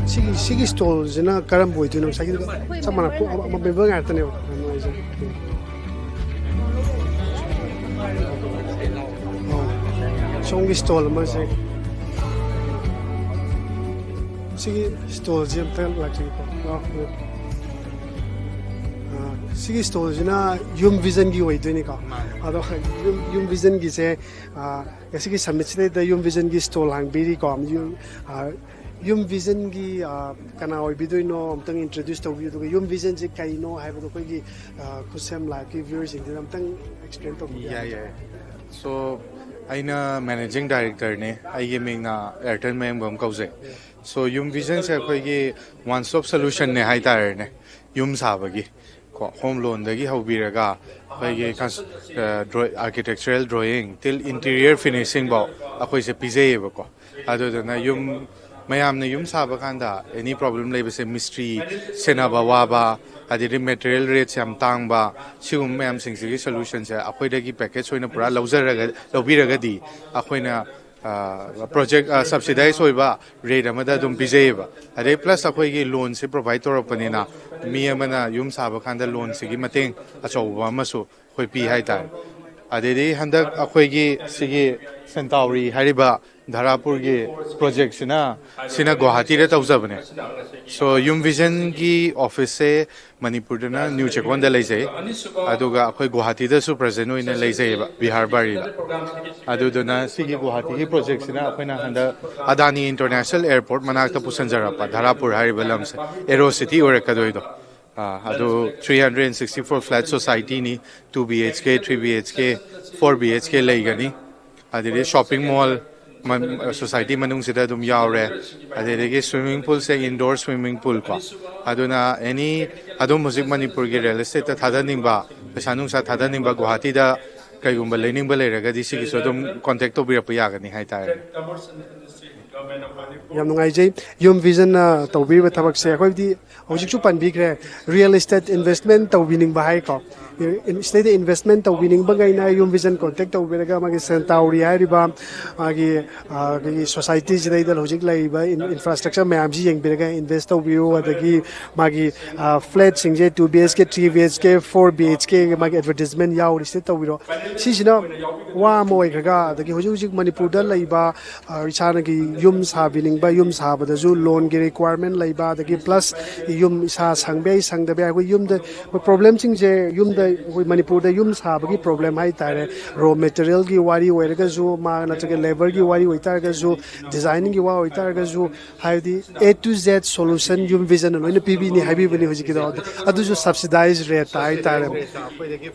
ꯁꯤꯒꯤ, ꯁꯤꯒꯤ ꯁ꯭ꯇꯣꯜꯁꯤꯅ ꯀꯔꯝꯕ ꯑꯣꯏꯗꯣꯏꯅꯣ? ꯉꯁꯥꯏꯒꯤ ꯆꯞ ꯃꯥꯟꯅ ꯄꯣꯠ ꯑꯃ, ꯑꯃ ꯃꯦꯝꯕꯔ ꯉꯥꯛꯇꯅꯦꯕ꯫ ꯌꯥꯝ ꯅꯨꯡꯉꯥꯏꯖꯔꯦ꯫ ꯑꯣ, ꯁꯣꯝꯒꯤ ꯁ꯭ꯇꯣꯜ ꯑꯃꯁꯦ, ꯁꯤꯒꯤ ꯁ꯭ꯇꯣꯜꯁꯦ ꯑꯝꯇ ꯂꯥꯛꯆꯒꯦꯀꯣ꯫ ꯑꯣ, ꯑꯣ꯫ ꯑꯥ, ꯁꯤꯒꯤ ꯁ꯭ꯇꯣꯜꯁꯤꯅ ꯌꯨꯝ ꯚꯤꯖꯟꯒꯤ ꯑꯣꯏꯗꯣꯏꯅꯤꯀꯣ꯫ ꯃꯥꯅꯦ꯫ ꯑꯗꯣ ꯌꯨꯝ, ꯌꯨꯝ ꯚꯤꯖꯟꯒꯤꯁꯦ, ꯑꯥ, ꯉꯁꯤꯒꯤ ꯁꯃꯤꯠꯁꯤꯗꯩꯗ ꯌꯨꯝ ꯚꯤꯖꯟꯒꯤ ꯁ꯭ꯇꯣꯜ ꯍꯥꯡꯕꯤꯔꯤꯀꯣ꯫ ꯌꯨꯝ, ꯑꯥ, ꯌꯨꯝ ꯚꯤꯖꯟꯒꯤ ꯀꯅꯥ ꯑꯣꯏꯕꯤꯗꯣꯏꯅꯣ ꯑꯝꯇꯪ ꯏꯟꯇ꯭ꯔꯣꯗ꯭ꯌꯨꯁ ꯇꯧꯕꯤꯌꯨ, ꯑꯗꯨꯒ ꯌꯨꯝ ꯚꯤꯖꯟꯁꯦ ꯀꯩꯅꯣ ꯍꯥꯏꯕꯗꯣ ꯑꯩꯈꯣꯏꯒꯤ ꯈꯨꯠꯁꯦꯝ ꯂꯥꯏꯐꯀꯤ ꯚ꯭ꯌꯨꯋꯔꯁꯤꯡꯗꯨꯗ ꯑꯝꯇꯪ ꯑꯦꯛꯁꯄ꯭ꯂꯦꯟ ꯇꯧꯕꯤꯌꯨ꯫ ꯌꯥꯏ ꯌꯥꯏ꯫ ꯁꯣ, ꯑꯩꯅ ꯃꯦꯅꯦꯖꯤꯡ ꯗꯥꯏꯔꯦꯛꯇꯔꯅꯦ꯫ ꯑꯩꯒꯤ ꯃꯤꯡꯅ ꯑꯦꯌꯔꯇꯦꯜ ꯃꯌꯦꯡꯕꯝ ꯀꯧꯖꯩ꯫ ꯁꯣ, ꯌꯨꯝ ꯚꯤꯖꯟꯁꯦ ꯑꯩꯈꯣꯏꯒꯤ ꯋꯥꯟ ꯁ꯭ꯇꯣꯞ ꯁꯣꯂꯨꯁꯟꯅꯦ ꯍꯥꯏꯇꯥꯔꯦꯅꯦ, ꯌꯨꯝ ꯁꯥꯕꯒꯤ꯫ ꯀꯣ, ꯍꯣꯝ ꯂꯣꯟꯗꯒꯤ ꯍꯧꯕꯤꯔꯒ ꯑꯩꯈꯣꯏꯒꯤ ꯑꯥꯔꯀꯤꯇꯦꯛꯆꯔꯦꯜ ꯗ꯭ꯔꯣꯌꯤꯡ ꯇꯤꯜ ꯏꯟꯇꯤꯔꯤꯌꯔ ꯐꯤꯅꯤꯁꯤꯡꯐꯥꯎ ꯑꯩꯈꯣꯏꯁꯦ ꯄꯤꯖꯩꯌꯦꯕꯀꯣ꯫ ꯑꯗꯨꯗꯨꯅ ꯌꯨꯝ, ꯃꯌꯥꯝꯅ ꯌꯨꯝ ꯁꯥꯕ ꯀꯥꯟꯗ ꯑꯦꯅꯤ ꯄ꯭ꯔꯣꯕ꯭ꯂꯦꯝ ꯂꯩꯕꯁꯦ, ꯃꯤꯁꯇ꯭ꯔꯤ ꯁꯦꯟꯅꯕ ꯋꯥꯕ, ꯑꯗꯩꯗꯤ ꯃꯦꯇꯔꯤꯌꯦꯜ ꯔꯦꯠꯁ ꯌꯥꯝ ꯇꯥꯡꯕ, ꯁꯤꯒꯨꯝꯕ ꯃꯌꯥꯝꯁꯤꯡꯁꯤꯒꯤ ꯁꯣꯂꯨꯁꯟꯁꯦ ꯑꯩꯈꯣꯏꯗꯒꯤ ꯄꯦꯀꯦꯖ ꯑꯣꯏꯅ ꯄꯨꯔꯥ ꯂꯧꯖꯔꯒ, ꯂꯧꯕꯤꯔꯒꯗꯤ ꯑꯩꯈꯣꯏꯅ ꯄ꯭ꯔꯣꯖꯦꯛ ꯁꯕꯁꯤꯗꯥꯏꯁ ꯑꯣꯏꯕ ꯔꯦꯠ ꯑꯃꯗ ꯑꯗꯨꯝ ꯄꯤꯖꯩꯌꯦꯕ꯫ ꯑꯗꯩ ꯄ꯭ꯂꯁ ꯑꯩꯈꯣꯏꯒꯤ ꯂꯣꯟꯁꯦ ꯄ꯭ꯔꯣꯚꯥꯏꯠ ꯇꯧꯔꯛꯄꯅꯤꯅ ꯃꯤ ꯑꯃꯅ ꯌꯨꯝ ꯁꯥꯕ ꯀꯥꯟꯗ ꯂꯣꯟꯁꯤꯒꯤ ꯃꯇꯦꯡ ꯑꯆꯧꯕ ꯑꯃꯁꯨ ꯑꯩꯈꯣꯏ ꯄꯤ ꯍꯥꯏꯇꯥꯔꯦ꯫ ꯑꯗꯩꯗꯤ ꯍꯟꯗꯛ ꯑꯩꯈꯣꯏꯒꯤ ꯁꯤꯒꯤ ꯁꯦꯟꯇꯥꯎꯔꯤ ꯍꯥꯏꯔꯤꯕ ꯙꯔꯥꯄꯨꯔꯒꯤ ꯄ꯭ꯔꯣꯖꯦꯛꯁꯤꯅ, ꯁꯤꯅ ꯒꯨꯋꯥꯍꯥꯇꯤꯗ ꯇꯧꯖꯕꯅꯦ꯫ ꯁꯣ, ꯌꯨꯝ ꯚꯤꯖꯟꯒꯤ ꯑꯣꯐꯤꯁꯁꯦ ꯃꯅꯤꯄꯨꯔꯗꯅ ꯅ꯭ꯌꯨ ꯆꯦꯛꯀꯣꯟꯗ ꯂꯩꯖꯩ, ꯑꯗꯨꯒ ꯑꯩꯈꯣꯏ ꯒꯨꯋꯥꯍꯥꯇꯤꯗꯁꯨ ꯄ꯭ꯔꯖꯦꯟ ꯑꯣꯏꯅ ꯂꯩꯖꯩꯌꯦꯕ, ꯕꯤꯍꯥꯔ ꯕꯥꯔꯤꯗ꯫ ꯑꯗꯨꯗꯨꯅ ꯁꯤꯒꯤ ꯒꯨꯋꯥꯍꯥꯇꯤꯒꯤ ꯄ꯭ꯔꯣꯖꯦꯛꯁꯤꯅ ꯑꯩꯈꯣꯏꯅ ꯍꯟꯗꯛ ꯑꯗꯥꯅꯤ ꯏꯟꯇꯔꯅꯦꯁꯅꯦꯜ ꯑꯦꯌꯔꯄꯣꯔꯠ ꯃꯅꯥꯛꯇ ꯄꯨꯁꯟꯖꯔꯛꯄ, ꯙꯔꯥꯄꯨꯔ ꯍꯥꯏꯔꯤꯕ ꯂꯝꯁꯦ, ꯑꯦꯔꯣ ꯁꯤꯇꯤ ꯑꯣꯏꯔꯛꯀꯗꯣꯏꯗꯣ꯫ ꯑꯥ, ꯑꯗꯨ three hundred sixty four flat ꯁꯣꯁꯥꯏꯇꯤꯅꯤ, two B H K, three B H K, four B H K ꯂꯩꯒꯅꯤ꯫ ꯑꯗꯩꯗꯤ ꯁꯣꯞꯄꯤꯡ ꯃꯣꯜ ꯁꯣꯁꯥꯏꯇꯤ ꯃꯅꯨꯡꯁꯤꯗ ꯑꯗꯨꯝ ꯌꯥꯎꯔꯦ꯫ ꯑꯗꯨꯗꯒꯤ ꯁ꯭ꯋꯤꯃꯤꯡ ꯄꯨꯜꯁꯦ, ꯏꯟꯗꯣꯔ ꯁ꯭ꯋꯤꯃꯤꯡ ꯄꯨꯜ ꯀꯣ꯫ ꯑꯗꯨꯅ ꯑꯦꯅꯤ, ꯑꯗꯨꯝ ꯍꯧꯖꯤꯛ ꯃꯅꯤꯄꯨꯔꯒꯤ ꯔꯤꯌꯦꯜ ꯏꯁꯇꯦꯠꯇ ꯊꯥꯗꯅꯤꯡꯕ, ꯄꯩꯁꯥ ꯅꯨꯡꯁꯥ ꯊꯥꯗꯅꯤꯡꯕ, ꯒꯨꯋꯥꯍꯥꯇꯤꯗ ꯀꯩꯒꯨꯝꯕ ꯂꯩꯅꯤꯡꯕ ꯂꯩꯔꯒꯗꯤ ꯁꯤꯒꯤꯁꯨ ꯑꯗꯨꯝ ꯀꯣꯟꯇꯦꯛ ꯇꯧꯕꯤꯔꯛꯄ ꯌꯥꯒꯅꯤ ꯍꯥꯏꯇꯥꯔꯦ꯫ ꯌꯥꯝ ꯅꯨꯡꯉꯥꯏꯖꯩ꯫ ꯌꯨꯝ ꯚꯤꯖꯟꯅ ꯇꯧꯕꯤꯔꯤꯕ ꯊꯕꯛꯁꯦ, ꯑꯩꯈꯣꯏꯗꯤ ꯍꯧꯖꯤꯛꯁꯨ ꯄꯟꯕꯤꯈ꯭ꯔꯦ, ꯔꯤꯌꯦꯜ ꯏꯁꯇꯦꯠ ꯏꯟꯚꯦꯁꯃꯦꯟ ꯇꯧꯕꯤꯅꯤꯡꯕ ꯍꯥꯏꯀꯣ꯫ ꯏꯟ-, ꯁꯤꯗꯩꯗ ꯏꯟꯚꯦꯁꯃꯦꯟ ꯇꯧꯕꯤꯅꯤꯡꯕꯉꯩꯅ ꯌꯨꯝ ꯚꯤꯖꯟ ꯀꯣꯟꯇꯦꯛ ꯇꯧꯕꯤꯔꯒ ꯃꯥꯒꯤ ꯁꯦꯟꯇꯥꯎꯔꯤ ꯍꯥꯏꯔꯤꯕ ꯃꯥꯒꯤ, ꯑ, ꯑꯩꯈꯣꯏꯒꯤ ꯁꯣꯁꯥꯏꯇꯤꯁꯤꯗꯩꯗ ꯍꯧꯖꯤꯛ ꯂꯩꯔꯤꯕ ꯏꯟ-, ꯏꯟꯐ꯭ꯔꯥꯁ꯭ꯇ꯭ꯔꯛꯆꯔ ꯃꯌꯥꯝꯁꯤ ꯌꯦꯡꯕꯤꯔꯒ ꯏꯟꯚꯦꯁ ꯇꯧꯕꯤꯌꯨ꯫ ꯑꯗꯒꯤ ꯃꯥꯒꯤ, ꯑ, ꯐ꯭ꯂꯦꯠꯁꯤꯡꯁꯦ two B H K, three B H K, four B H ꯀꯦ ꯃꯥꯒꯤ ꯑꯦꯗꯚꯔꯇꯤꯁꯃꯦꯟ ꯌꯥꯎꯔꯤꯁꯤꯗ ꯇꯧꯕꯤꯔꯣ꯫ ꯁꯤꯁꯤꯅ ꯋꯥ ꯑꯃ ꯑꯣꯏꯈ꯭ꯔꯒ, ꯑꯗꯒꯤ ꯍꯧꯖꯤꯛ ꯍꯧꯖꯤꯛ ꯃꯅꯤꯄꯨꯔꯗ ꯂꯩꯕ, ꯑ, ꯏꯁꯥꯅꯒꯤ ꯌꯨꯝ ꯁꯥꯕꯤꯅꯤꯡꯕ, ꯌꯨꯝ ꯁꯥꯕꯗꯁꯨ ꯂꯣꯟꯒꯤ ꯔꯤꯀ꯭ꯋꯥꯏꯔꯃꯦꯟ ꯂꯩꯕ, ꯑꯗꯒꯤ ꯄ꯭ꯂꯁ ꯌꯨꯝ ꯏꯁꯥ ꯁꯪꯕ ꯌꯥꯏ, ꯁꯪꯗꯕ ꯌꯥꯏ, ꯑꯩꯈꯣꯏ ꯌꯨꯝꯗ ꯄ꯭ꯔꯣꯕ꯭ꯂꯦꯝꯁꯤꯡꯁꯦ ꯌꯨꯝꯗ ꯑꯩꯈꯣꯏ ꯃꯅꯤꯄꯨꯔꯗ ꯌꯨꯝ ꯁꯥꯕꯒꯤ ꯄ꯭ꯔꯣꯕ꯭ꯂꯦꯝ ꯍꯥꯏ ꯇꯥꯔꯦ, ꯔꯣ ꯃꯦꯇꯔꯤꯌꯦꯜꯒꯤ ꯋꯥꯔꯤ ꯑꯣꯏꯔꯒꯁꯨ, ꯃꯥ ꯅꯠꯇ꯭ꯔꯒ ꯂꯦꯕꯔꯒꯤ ꯋꯥꯔꯤ ꯑꯣꯏꯇꯥꯔꯒꯁꯨ, ꯗꯤꯖꯥꯏꯅꯤꯡꯒꯤ ꯋꯥ ꯑꯣꯏꯇꯥꯔꯒꯁꯨ, ꯍꯥꯏꯕꯗꯤ A to Z solution ꯌꯨꯝ ꯚꯤꯖꯟꯅ ꯂꯣꯏꯅ ꯄꯤꯕꯤꯅꯤ ꯍꯥꯏꯕꯤꯕꯅꯤ ꯍꯧꯖꯤꯛꯀꯤꯗꯣ꯫ ꯑꯗꯨꯁꯨ subsidized rate ꯍꯥꯏ ꯇꯥꯔꯦ꯫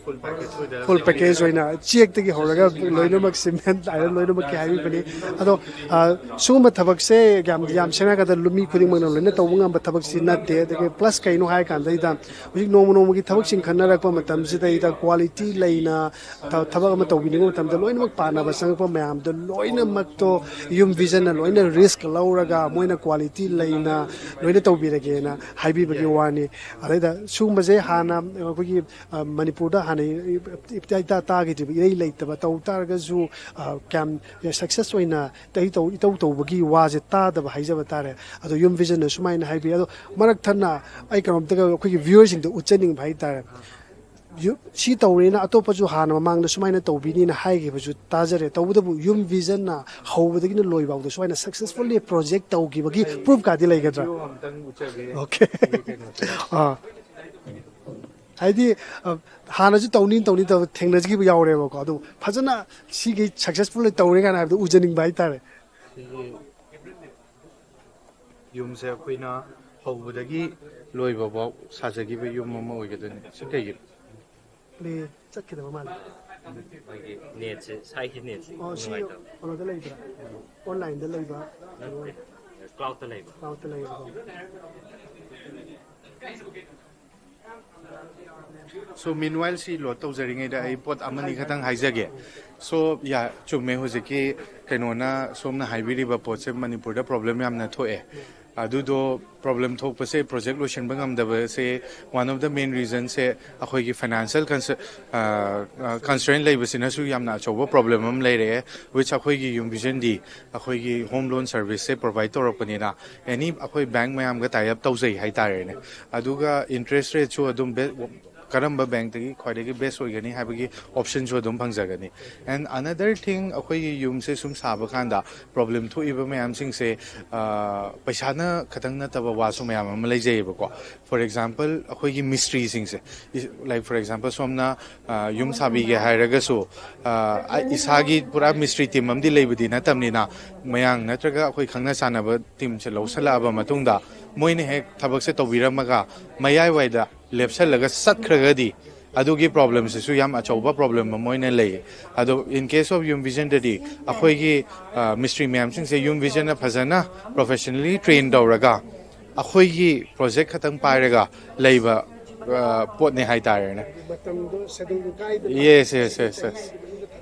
Full package ꯑꯣꯏꯅ ꯆꯦꯛꯇꯒꯤ ꯍꯧꯔꯒ ꯂꯣꯏꯅꯃꯛ, ꯁꯤꯃꯦꯟ, ꯑꯥꯏꯔꯟ, ꯂꯣꯏꯅꯃꯛꯀꯤ ꯍꯥꯏꯕꯤꯕꯅꯤ꯫ ꯑꯗꯣ, ꯑ, ꯁꯤꯒꯨꯝꯕ ꯊꯕꯛꯁꯦ ꯌꯥꯝ, ꯌꯥꯝ ꯁꯦꯡꯅ ꯍꯥꯏꯔꯀꯥꯟꯗ ꯂꯨ-, ꯃꯤ ꯈꯨꯗꯤꯡꯃꯛꯅ ꯂꯣꯏꯅ ꯇꯧꯕ ꯉꯝꯕ ꯊꯕꯛꯁꯤ ꯅꯠꯇꯦ꯫ ꯑꯗꯒꯤ plus ꯀꯩꯅꯣ ꯍꯥꯏꯔꯀꯥꯟꯗꯩꯗ ꯍꯧꯖꯤꯛ ꯅꯣꯡꯃ ꯅꯣꯡꯃꯒꯤ ꯊꯕꯛꯁꯤꯡ ꯈꯟꯅꯔꯛꯄ ꯃꯇꯝꯁꯤꯗꯩꯗ quality ꯂꯩꯅ ꯊ-, ꯊꯕꯛ ꯑꯃ ꯇꯧꯕꯤꯅꯤꯡꯕ ꯃꯇꯝꯗ ꯂꯣꯏꯅꯃꯛ ꯄꯥꯟꯅꯕ ꯆꯪꯉꯛꯄ ꯃꯌꯥꯝꯗꯣ ꯂꯣꯏꯅꯃꯛꯇꯣ ꯌꯨꯝ ꯚꯤꯖꯟꯅ ꯂꯣꯏꯅ risk ꯂꯧꯔꯒ ꯃꯣꯏꯅ quality ꯂꯩꯅ ꯂꯣꯏꯅ ꯇꯧꯕꯤꯔꯒꯦꯅ ꯍꯥꯏꯕꯤꯕꯒꯤ ꯋꯥꯅꯤ꯫ ꯑꯗꯩꯗ ꯁꯤꯒꯨꯝꯕꯁꯦ ꯍꯥꯟꯅ ꯑꯩꯈꯣꯏꯒꯤ, ꯑ, ꯃꯅꯤꯄꯨꯔꯗ ꯍꯥꯟꯅ ꯏꯇꯥ ꯏꯇꯥ ꯇꯥꯈꯤꯗ꯭ꯔꯤꯕ, ꯏꯔꯩ ꯂꯩꯇꯕ, ꯇꯧ ꯇꯥꯔꯒꯁꯨ, ꯑ, ꯀꯌꯥꯝ success ꯑꯣꯏꯅ ꯏꯇꯧ ꯇꯧ-, ꯏꯇꯧ ꯇꯧꯕꯒꯤ ꯋꯥꯁꯦ ꯇꯥꯗꯕ ꯍꯥꯏꯖꯕ ꯇꯥꯔꯦ꯫ ꯑꯗꯣ ꯌꯨꯝ ꯚꯤꯖꯟꯅ ꯁꯨꯃꯥꯏꯅ ꯍꯥꯏꯕꯤ꯫ ꯑꯗꯣ ꯃꯔꯛ ꯊꯠꯅ ꯑꯩ ꯀꯩꯅꯣꯝꯇꯒ ꯑꯩꯈꯣꯏꯒꯤ viewerꯁꯤꯡꯗ ꯎꯠꯆꯅꯤꯡꯕ ꯍꯥꯏ ꯇꯥꯔꯦ꯫ ꯌꯨ-, ꯁꯤ ꯇꯧꯔꯦꯅ ꯑꯇꯣꯞꯄꯁꯨ ꯍꯥꯟꯅ ꯃꯃꯥꯡꯗ ꯁꯨꯃꯥꯏꯅ ꯇꯧꯕꯤꯅꯤꯅ ꯍꯥꯏꯈꯤꯕꯁꯨ ꯇꯥꯖꯔꯦ꯫ ꯇꯧꯕꯇꯕꯨ ꯌꯨꯝ ꯚꯤꯖꯟꯅ ꯍꯧꯕꯗꯒꯤꯅ ꯂꯣꯏꯐꯥꯎꯗ ꯁꯨꯃꯥꯏꯅ successfully project ꯇꯧꯈꯤꯕꯒꯤ proof ꯀꯥꯗꯤ ꯂꯩꯒꯗ꯭ꯔꯥ? Video ꯑꯝꯇꯪ ꯎꯠꯆꯒꯦ꯫ Okay꯫ ꯁꯤꯒꯤ ꯀꯩꯅꯣꯁꯦ꯫ ꯑꯥ꯫ ꯍꯥꯏꯗꯤ, ꯑ, ꯍꯥꯟꯅꯁꯨ ꯇꯧꯅꯤ ꯇꯧꯅꯤ ꯇꯧ ꯊꯦꯡꯅꯈꯤꯕ ꯌꯥꯎꯔꯦꯕꯀꯣ꯫ ꯑꯗꯨ ꯐꯖꯅ ꯁꯤꯒꯤ successful ꯇꯧꯔꯦ ꯀꯥꯏꯅ ꯍꯥꯏꯕꯗꯣ ꯎꯖꯅꯤꯡꯕ ꯍꯥꯏꯇꯥꯔꯦ꯫ ꯁꯤꯒꯤ ꯌꯨꯝꯁꯦ ꯑꯩꯈꯣꯏꯅ ꯍꯧꯕꯗꯒꯤ ꯂꯣꯏꯕꯐꯥꯎ ꯁꯥꯖꯈꯤꯕ ꯌꯨꯝ ꯑꯃ ꯑꯣꯏꯒꯗꯣꯏꯅꯤ꯫ ꯁꯤ ꯀꯩꯒꯤꯅꯣ? Play ꯆꯠꯈꯤꯗꯕ ꯃꯥꯜꯂꯦ꯫ ꯃꯥꯒꯤ netꯁꯦ, ꯁꯥꯏꯒꯤ netꯁꯦ ꯑꯣ, ꯁꯤ ꯅꯨꯡꯉꯥꯏꯇꯕ꯫ ꯀꯩꯅꯣꯗ ꯂꯩꯕ꯭ꯔꯥ? Onlineꯗ ꯂꯩꯕ? ꯅꯠꯇꯦ, cloudꯇ ꯂꯩꯕ꯫ Cloudꯇ ꯂꯩꯕꯀꯣ꯫ So, meanwhile, ꯁꯤ load ꯇꯧꯖꯔꯤꯉꯩꯗ ꯑꯩ ꯄꯣꯠ ꯑꯃꯅꯤ ꯈꯛꯇꯪ ꯍꯥꯏꯖꯒꯦ꯫ So, ꯌꯥ, ꯆꯨꯝꯃꯦ, ꯍꯧꯖꯤꯛꯀꯤ ꯀꯩꯅꯣꯅ, ꯁꯣꯝꯅ ꯍꯥꯏꯕꯤꯔꯤꯕ ꯄꯣꯠꯁꯦ ꯃꯅꯤꯄꯨꯔꯗ problem ꯌꯥꯝꯅ ꯊꯣꯛꯑꯦ꯫ ꯑꯗꯨꯗꯣ problem ꯊꯣꯛꯄꯁꯦ, project ꯂꯣꯏꯁꯤꯟꯕ ꯉꯝꯗꯕꯁꯦ, one of the main reasonꯁꯦ ꯑꯩꯈꯣꯏꯒꯤ financial constraint ꯂꯩꯕꯁꯤꯅꯁꯨ ꯌꯥꯝꯅ ꯑꯆꯧꯕ problem ꯑꯃ ꯂꯩꯔꯛꯑꯦ, which ꯑꯩꯈꯣꯏꯒꯤ ꯌꯨꯝ ꯚꯤꯖꯟꯗꯤ ꯑꯩꯈꯣꯏꯒꯤ home loan serviceꯁꯦ provide ꯇꯧꯔꯛꯄꯅꯤꯅ, any ꯑꯩꯈꯣꯏ bank ꯃꯌꯥꯝꯒ tie up ꯇꯧꯖꯩ ꯍꯥꯏꯇꯥꯔꯦꯅꯦ꯫ ꯑꯗꯨꯒ interest rateꯁꯨ ꯑꯗꯨꯝ be-, ꯀꯔꯝꯕ ꯕꯦꯡꯛꯇꯒꯤ ꯈ꯭ꯋꯥꯏꯗꯒꯤ ꯕꯦꯁ ꯑꯣꯏꯒꯅꯤ ꯍꯥꯏꯕꯒꯤ ꯑꯣꯞꯁꯟꯁꯨ ꯑꯗꯨꯝ ꯐꯪꯖꯒꯅꯤ꯫ ꯑꯦꯟ ꯑꯅꯗꯔ ꯊꯤꯡ, ꯑꯩꯈꯣꯏꯒꯤ ꯌꯨꯝꯁꯦ ꯁꯨꯝ ꯁꯥꯕ ꯀꯥꯟꯗ ꯄ꯭ꯔꯣꯕ꯭ꯂꯦꯝ ꯊꯣꯛꯏꯕ ꯃꯌꯥꯝꯁꯤꯡꯁꯦ, ꯑ, ꯄꯩꯁꯥꯅ ꯈꯛꯇꯪ ꯅꯠꯇꯕ ꯋꯥꯁꯨ ꯃꯌꯥꯝ ꯑꯃ ꯂꯩꯖꯩꯌꯦꯕꯀꯣ꯫ ꯐꯣꯔ ꯑꯦꯛꯖꯥꯝꯄꯜ, ꯑꯩꯈꯣꯏꯒꯤ ꯃꯤꯁꯇ꯭ꯔꯤꯁꯤꯡꯁꯦ, ꯏꯁ-, ꯂꯥꯏꯛ ꯐꯣꯔ ꯑꯦꯛꯖꯥꯝꯄꯜ, ꯁꯣꯝꯅ, ꯑ, ꯌꯨꯝ ꯁꯥꯕꯤꯒꯦ ꯍꯥꯏꯔꯒꯁꯨ, ꯑ, ꯑ, ꯏꯁꯥꯒꯤ ꯄꯨꯔꯥ ꯃꯤꯁꯇ꯭ꯔꯤ ꯇꯤꯝ ꯑꯃꯗꯤ ꯂꯩꯕꯗꯤ ꯅꯠꯇꯕꯅꯤꯅ, ꯃꯌꯥꯡ ꯅꯠꯇ꯭ꯔꯒ ꯑꯩꯈꯣꯏ ꯈꯪꯅ ꯆꯥꯟꯅꯕ ꯇꯤꯝꯁꯦ ꯂꯧꯁꯜꯂꯛꯑꯕ ꯃꯇꯨꯡꯗ, ꯃꯣꯏꯅ ꯍꯦꯛ ꯊꯕꯛꯁꯦ ꯇꯧꯕꯤꯔꯝꯃꯒ ꯃꯌꯥꯏꯋꯥꯏꯗ ꯂꯦꯞꯁꯜꯂꯒ ꯆꯠꯈ꯭ꯔꯒꯗꯤ, ꯑꯗꯨꯒꯤ ꯄ꯭ꯔꯣꯕ꯭ꯂꯦꯝꯁꯤꯁꯨ ꯌꯥꯝ ꯑꯆꯧꯕ ꯄ꯭ꯔꯣꯕ꯭ꯂꯦꯝ ꯑꯃ ꯑꯣꯏꯅ ꯂꯩ꯫ ꯑꯗꯣ in case of Yum Vision ꯗꯗꯤ, ꯑꯩꯈꯣꯏꯒꯤ, ꯑ, ꯃꯤꯁꯇ꯭ꯔꯤ ꯃꯌꯥꯝꯁꯤꯡꯁꯦ Yum Vision ꯅ ꯐꯖꯅ ꯄ꯭ꯔꯣꯐꯦꯁꯅꯦꯜꯂꯤ ꯇ꯭ꯔꯦꯟ ꯇꯧꯔꯒ, ꯑꯩꯈꯣꯏꯒꯤ ꯄ꯭ꯔꯣꯖꯦꯛ ꯈꯛꯇꯪ ꯄꯥꯏꯔꯒ ꯂꯩꯕ, ꯑ, ꯄꯣꯠꯅꯦ ꯍꯥꯏꯇꯥꯔꯦꯅꯦ꯫ ꯃꯇꯝꯗꯣ ꯁꯦꯗꯨꯜꯗꯨ ꯀꯥꯏꯗꯅ Yes, yes, yes, yes.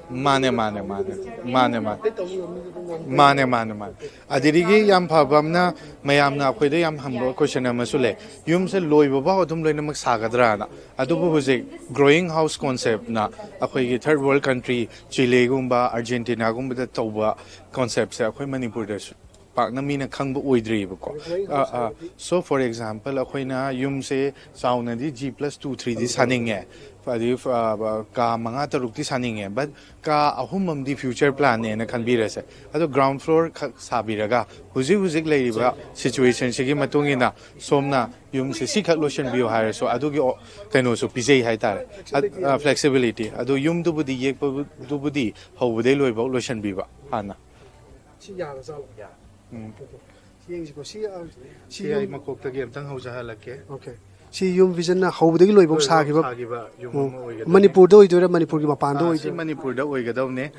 ꯃꯥꯅꯦ, ꯃꯥꯅꯦ, ꯃꯥꯅꯦ꯫ ꯃꯥꯅꯦ, ꯃꯥꯅꯦ꯫ ꯇꯧꯕ ꯉꯝꯃꯤ ꯑꯗꯨꯝ ꯉꯝꯃꯤ꯫ ꯃꯥꯅꯦ, ꯃꯥꯅꯦ, ꯃꯥꯅꯦ꯫ ꯑꯗꯨꯗꯒꯤ ꯌꯥꯝ ꯐꯕ ꯑꯃꯅ, ꯃꯌꯥꯝꯅ ꯑꯩꯈꯣꯏꯗ ꯌꯥꯝ ꯍꯪꯕ ꯀꯣꯏꯁꯟ ꯑꯃꯁꯨ ꯂꯩ, "ꯌꯨꯝꯁꯦ ꯂꯣꯏꯕ ꯐꯥꯎ ꯑꯗꯨꯝ ꯂꯣꯏꯅꯃꯛ ꯁꯥꯒꯗ꯭ꯔꯥꯅ?" ꯑꯗꯨꯕꯨ ꯍꯧꯖꯤꯛ growing house concept ꯅ, ꯑꯩꯈꯣꯏꯒꯤ ꯊꯔꯗ ꯋꯥꯔꯜ ꯀꯟꯇ꯭ꯔꯤ, ꯆꯤꯂꯦꯒꯨꯝꯕ, ꯑꯥꯔꯖꯦꯟꯇꯤꯅꯥꯒꯨꯝꯕꯗ ꯇꯧꯕ ꯀꯣꯟꯁꯦꯞꯁꯦ ꯑꯩꯈꯣꯏ ꯃꯅꯤꯄꯨꯔꯗꯁꯨ ꯄꯥꯛꯅ ꯃꯤꯅ ꯈꯪꯕ ꯑꯣꯏꯗ꯭ꯔꯤꯕꯀꯣ꯫ Growing house ꯑ, ꯑ, ꯍꯥꯏꯕꯗꯤ? So, for example, ꯑꯩꯈꯣꯏꯅ ꯌꯨꯝꯁꯦ ꯆꯥꯎꯅꯗꯤ G plus two, three ꯗꯤ ꯁꯥꯅꯤꯡꯉꯦ, ꯑꯗꯩ, ꯑ, ꯀꯥ ꯃꯉꯥ ꯇꯔꯨꯛꯇꯤ ꯁꯥꯅꯤꯡꯉꯦ, but ꯀꯥ ꯑꯍꯨꯝ ꯑꯃꯗꯤ future plan ꯅꯦꯅ ꯈꯟꯕꯤꯔꯁꯦ꯫ ꯑꯗꯣ ground floor ꯈꯛ ꯁꯥꯕꯤꯔꯒ, ꯍꯧꯖꯤꯛ ꯍꯧꯖꯤꯛ ꯂꯩꯔꯤꯕ situation ꯁꯤꯒꯤ ꯃꯇꯨꯡ ꯏꯟꯅ ꯁꯣꯝꯅ ꯌꯨꯝꯁꯦ ꯁꯤꯈꯛ ꯂꯣꯏꯁꯤꯟꯕꯤꯌꯨ ꯍꯥꯏꯔꯁꯨ, ꯑꯗꯨꯒꯤ ꯑꯣ-, ꯀꯩꯅꯣꯁꯨ ꯄꯤꯖꯩ ꯍꯥꯏꯇꯥꯔꯦ꯫ ꯑ, ꯑ, flexibility꯫ ꯑꯗꯨ ꯌꯨꯝꯗꯨꯕꯨꯗꯤ, ꯌꯦꯛꯄꯗꯨꯕꯨꯗꯤ ꯍꯧꯕꯗꯩ ꯂꯣꯏꯐꯥꯎ ꯂꯣꯏꯁꯤꯟꯕꯤꯕ ꯍꯥꯟꯅ꯫ ꯁꯤ ꯌꯥꯔꯖꯥꯠꯂꯣ? ꯎꯝ꯫ Okay꯫ ꯌꯦꯡꯁꯤꯀꯣ꯫ ꯁꯤ, ꯑ, ꯁꯤ ꯁꯤ ꯑꯩ ꯌꯨꯝ ꯃꯀꯣꯛꯇꯒꯤ ꯑꯝꯇꯪ ꯍꯧꯖꯍꯜꯂꯛꯀꯦ꯫ Okay꯫ ꯁꯤ ꯌꯨꯝ ꯚꯤꯖꯟꯅ ꯍꯧꯕꯗꯒꯤ ꯂꯣꯏꯐꯥꯎ ꯂꯣꯏꯐꯥꯎ ꯁꯥꯈꯤꯕ? ꯁꯥꯈꯤꯕ ꯌꯨꯝ ꯑꯣ꯫ ꯑꯃ ꯑꯣꯏꯒꯗꯣꯏꯅꯤ꯫ ꯃꯅꯤꯄꯨꯔꯗ ꯑꯣꯏꯗꯣꯏꯔꯥ, ꯃꯅꯤꯄꯨꯔꯒꯤ ꯃꯄꯥꯟꯗ ꯑꯥ, ꯁꯤ ꯑꯣꯏꯗꯣꯏꯔꯥ? ꯃꯅꯤꯄꯨꯔꯗ ꯑꯣꯏꯒꯗꯧꯅꯦ꯫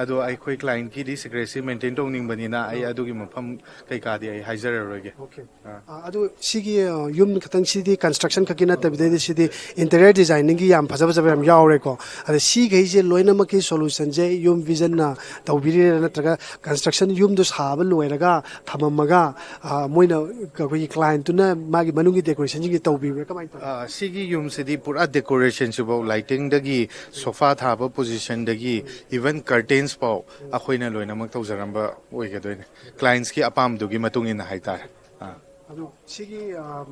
ꯑꯗꯣ ꯑꯩꯈꯣꯏ client ꯀꯤꯗꯤ secrecy maintain ꯇꯧꯅꯤꯡꯕꯅꯤꯅ ꯑꯩ ꯑꯥ꯫ ꯑꯗꯨꯒꯤ ꯃꯐꯝ ꯀꯩꯀꯥꯗꯤ ꯑꯩ ꯍꯥꯏꯖꯔꯔꯣꯏꯒꯦ꯫ Okay꯫ ꯑꯥ꯫ ꯑꯥ, ꯑꯗꯨ ꯁꯤꯒꯤ, ꯑ, ꯌꯨꯝ ꯈꯛꯇꯪ ꯁꯤꯗꯤ construction ꯈꯛꯀꯤ ꯅꯠꯇꯕꯤꯗ ꯁꯤꯗꯤ interior designing ꯒꯤ ꯌꯥꯝ ꯐꯖ ꯐꯖꯕ ꯌꯥꯝ ꯌꯥꯎꯔꯦꯀꯣ꯫ ꯑꯗ ꯁꯤꯈꯩꯁꯦ ꯂꯣꯏꯅꯃꯛꯀꯤ solution ꯁꯦ ꯌꯨꯝ ꯚꯤꯖꯟꯅ ꯇꯧꯕꯤꯔꯤꯔꯥ, ꯅꯠꯇ꯭ꯔꯒ construction ꯌꯨꯝꯗꯣ ꯁꯥꯕ ꯂꯣꯏꯔꯒ ꯊꯃꯝꯃꯒ, ꯑ, ꯃꯣꯏꯅ, ꯑꯩꯈꯣꯏꯒꯤ client ꯇꯨꯅ ꯃꯥꯒꯤ ꯃꯅꯨꯡꯒꯤ decoration ꯁꯤꯡꯁꯦ ꯇꯧꯕꯤꯕ꯭ꯔꯥ, ꯀꯃꯥꯏꯅ ꯇꯧꯏ? ꯑ, ꯁꯤꯒꯤ ꯌꯨꯝꯁꯤꯗꯤ ꯄꯨꯔꯥ decoration ꯁꯤꯐꯥꯎ, lighting ꯗꯒꯤ sofa ꯊꯥꯕ position ꯗꯒꯤ even curtains ꯐꯥꯎ ꯑꯩꯈꯣꯏꯅ ꯂꯣꯏꯅꯃꯛ ꯇꯧꯖꯔꯝꯕ ꯑꯣꯏꯒꯗꯣꯏꯅꯦ, clients ꯀꯤ ꯑꯄꯥꯝꯕꯗꯨꯒꯤ ꯃꯇꯨꯡ ꯏꯟꯅ ꯍꯥꯏꯇꯥꯔꯦ꯫ ꯑꯥ꯫ ꯑꯗꯣ ꯁꯤꯒꯤ, ꯑ,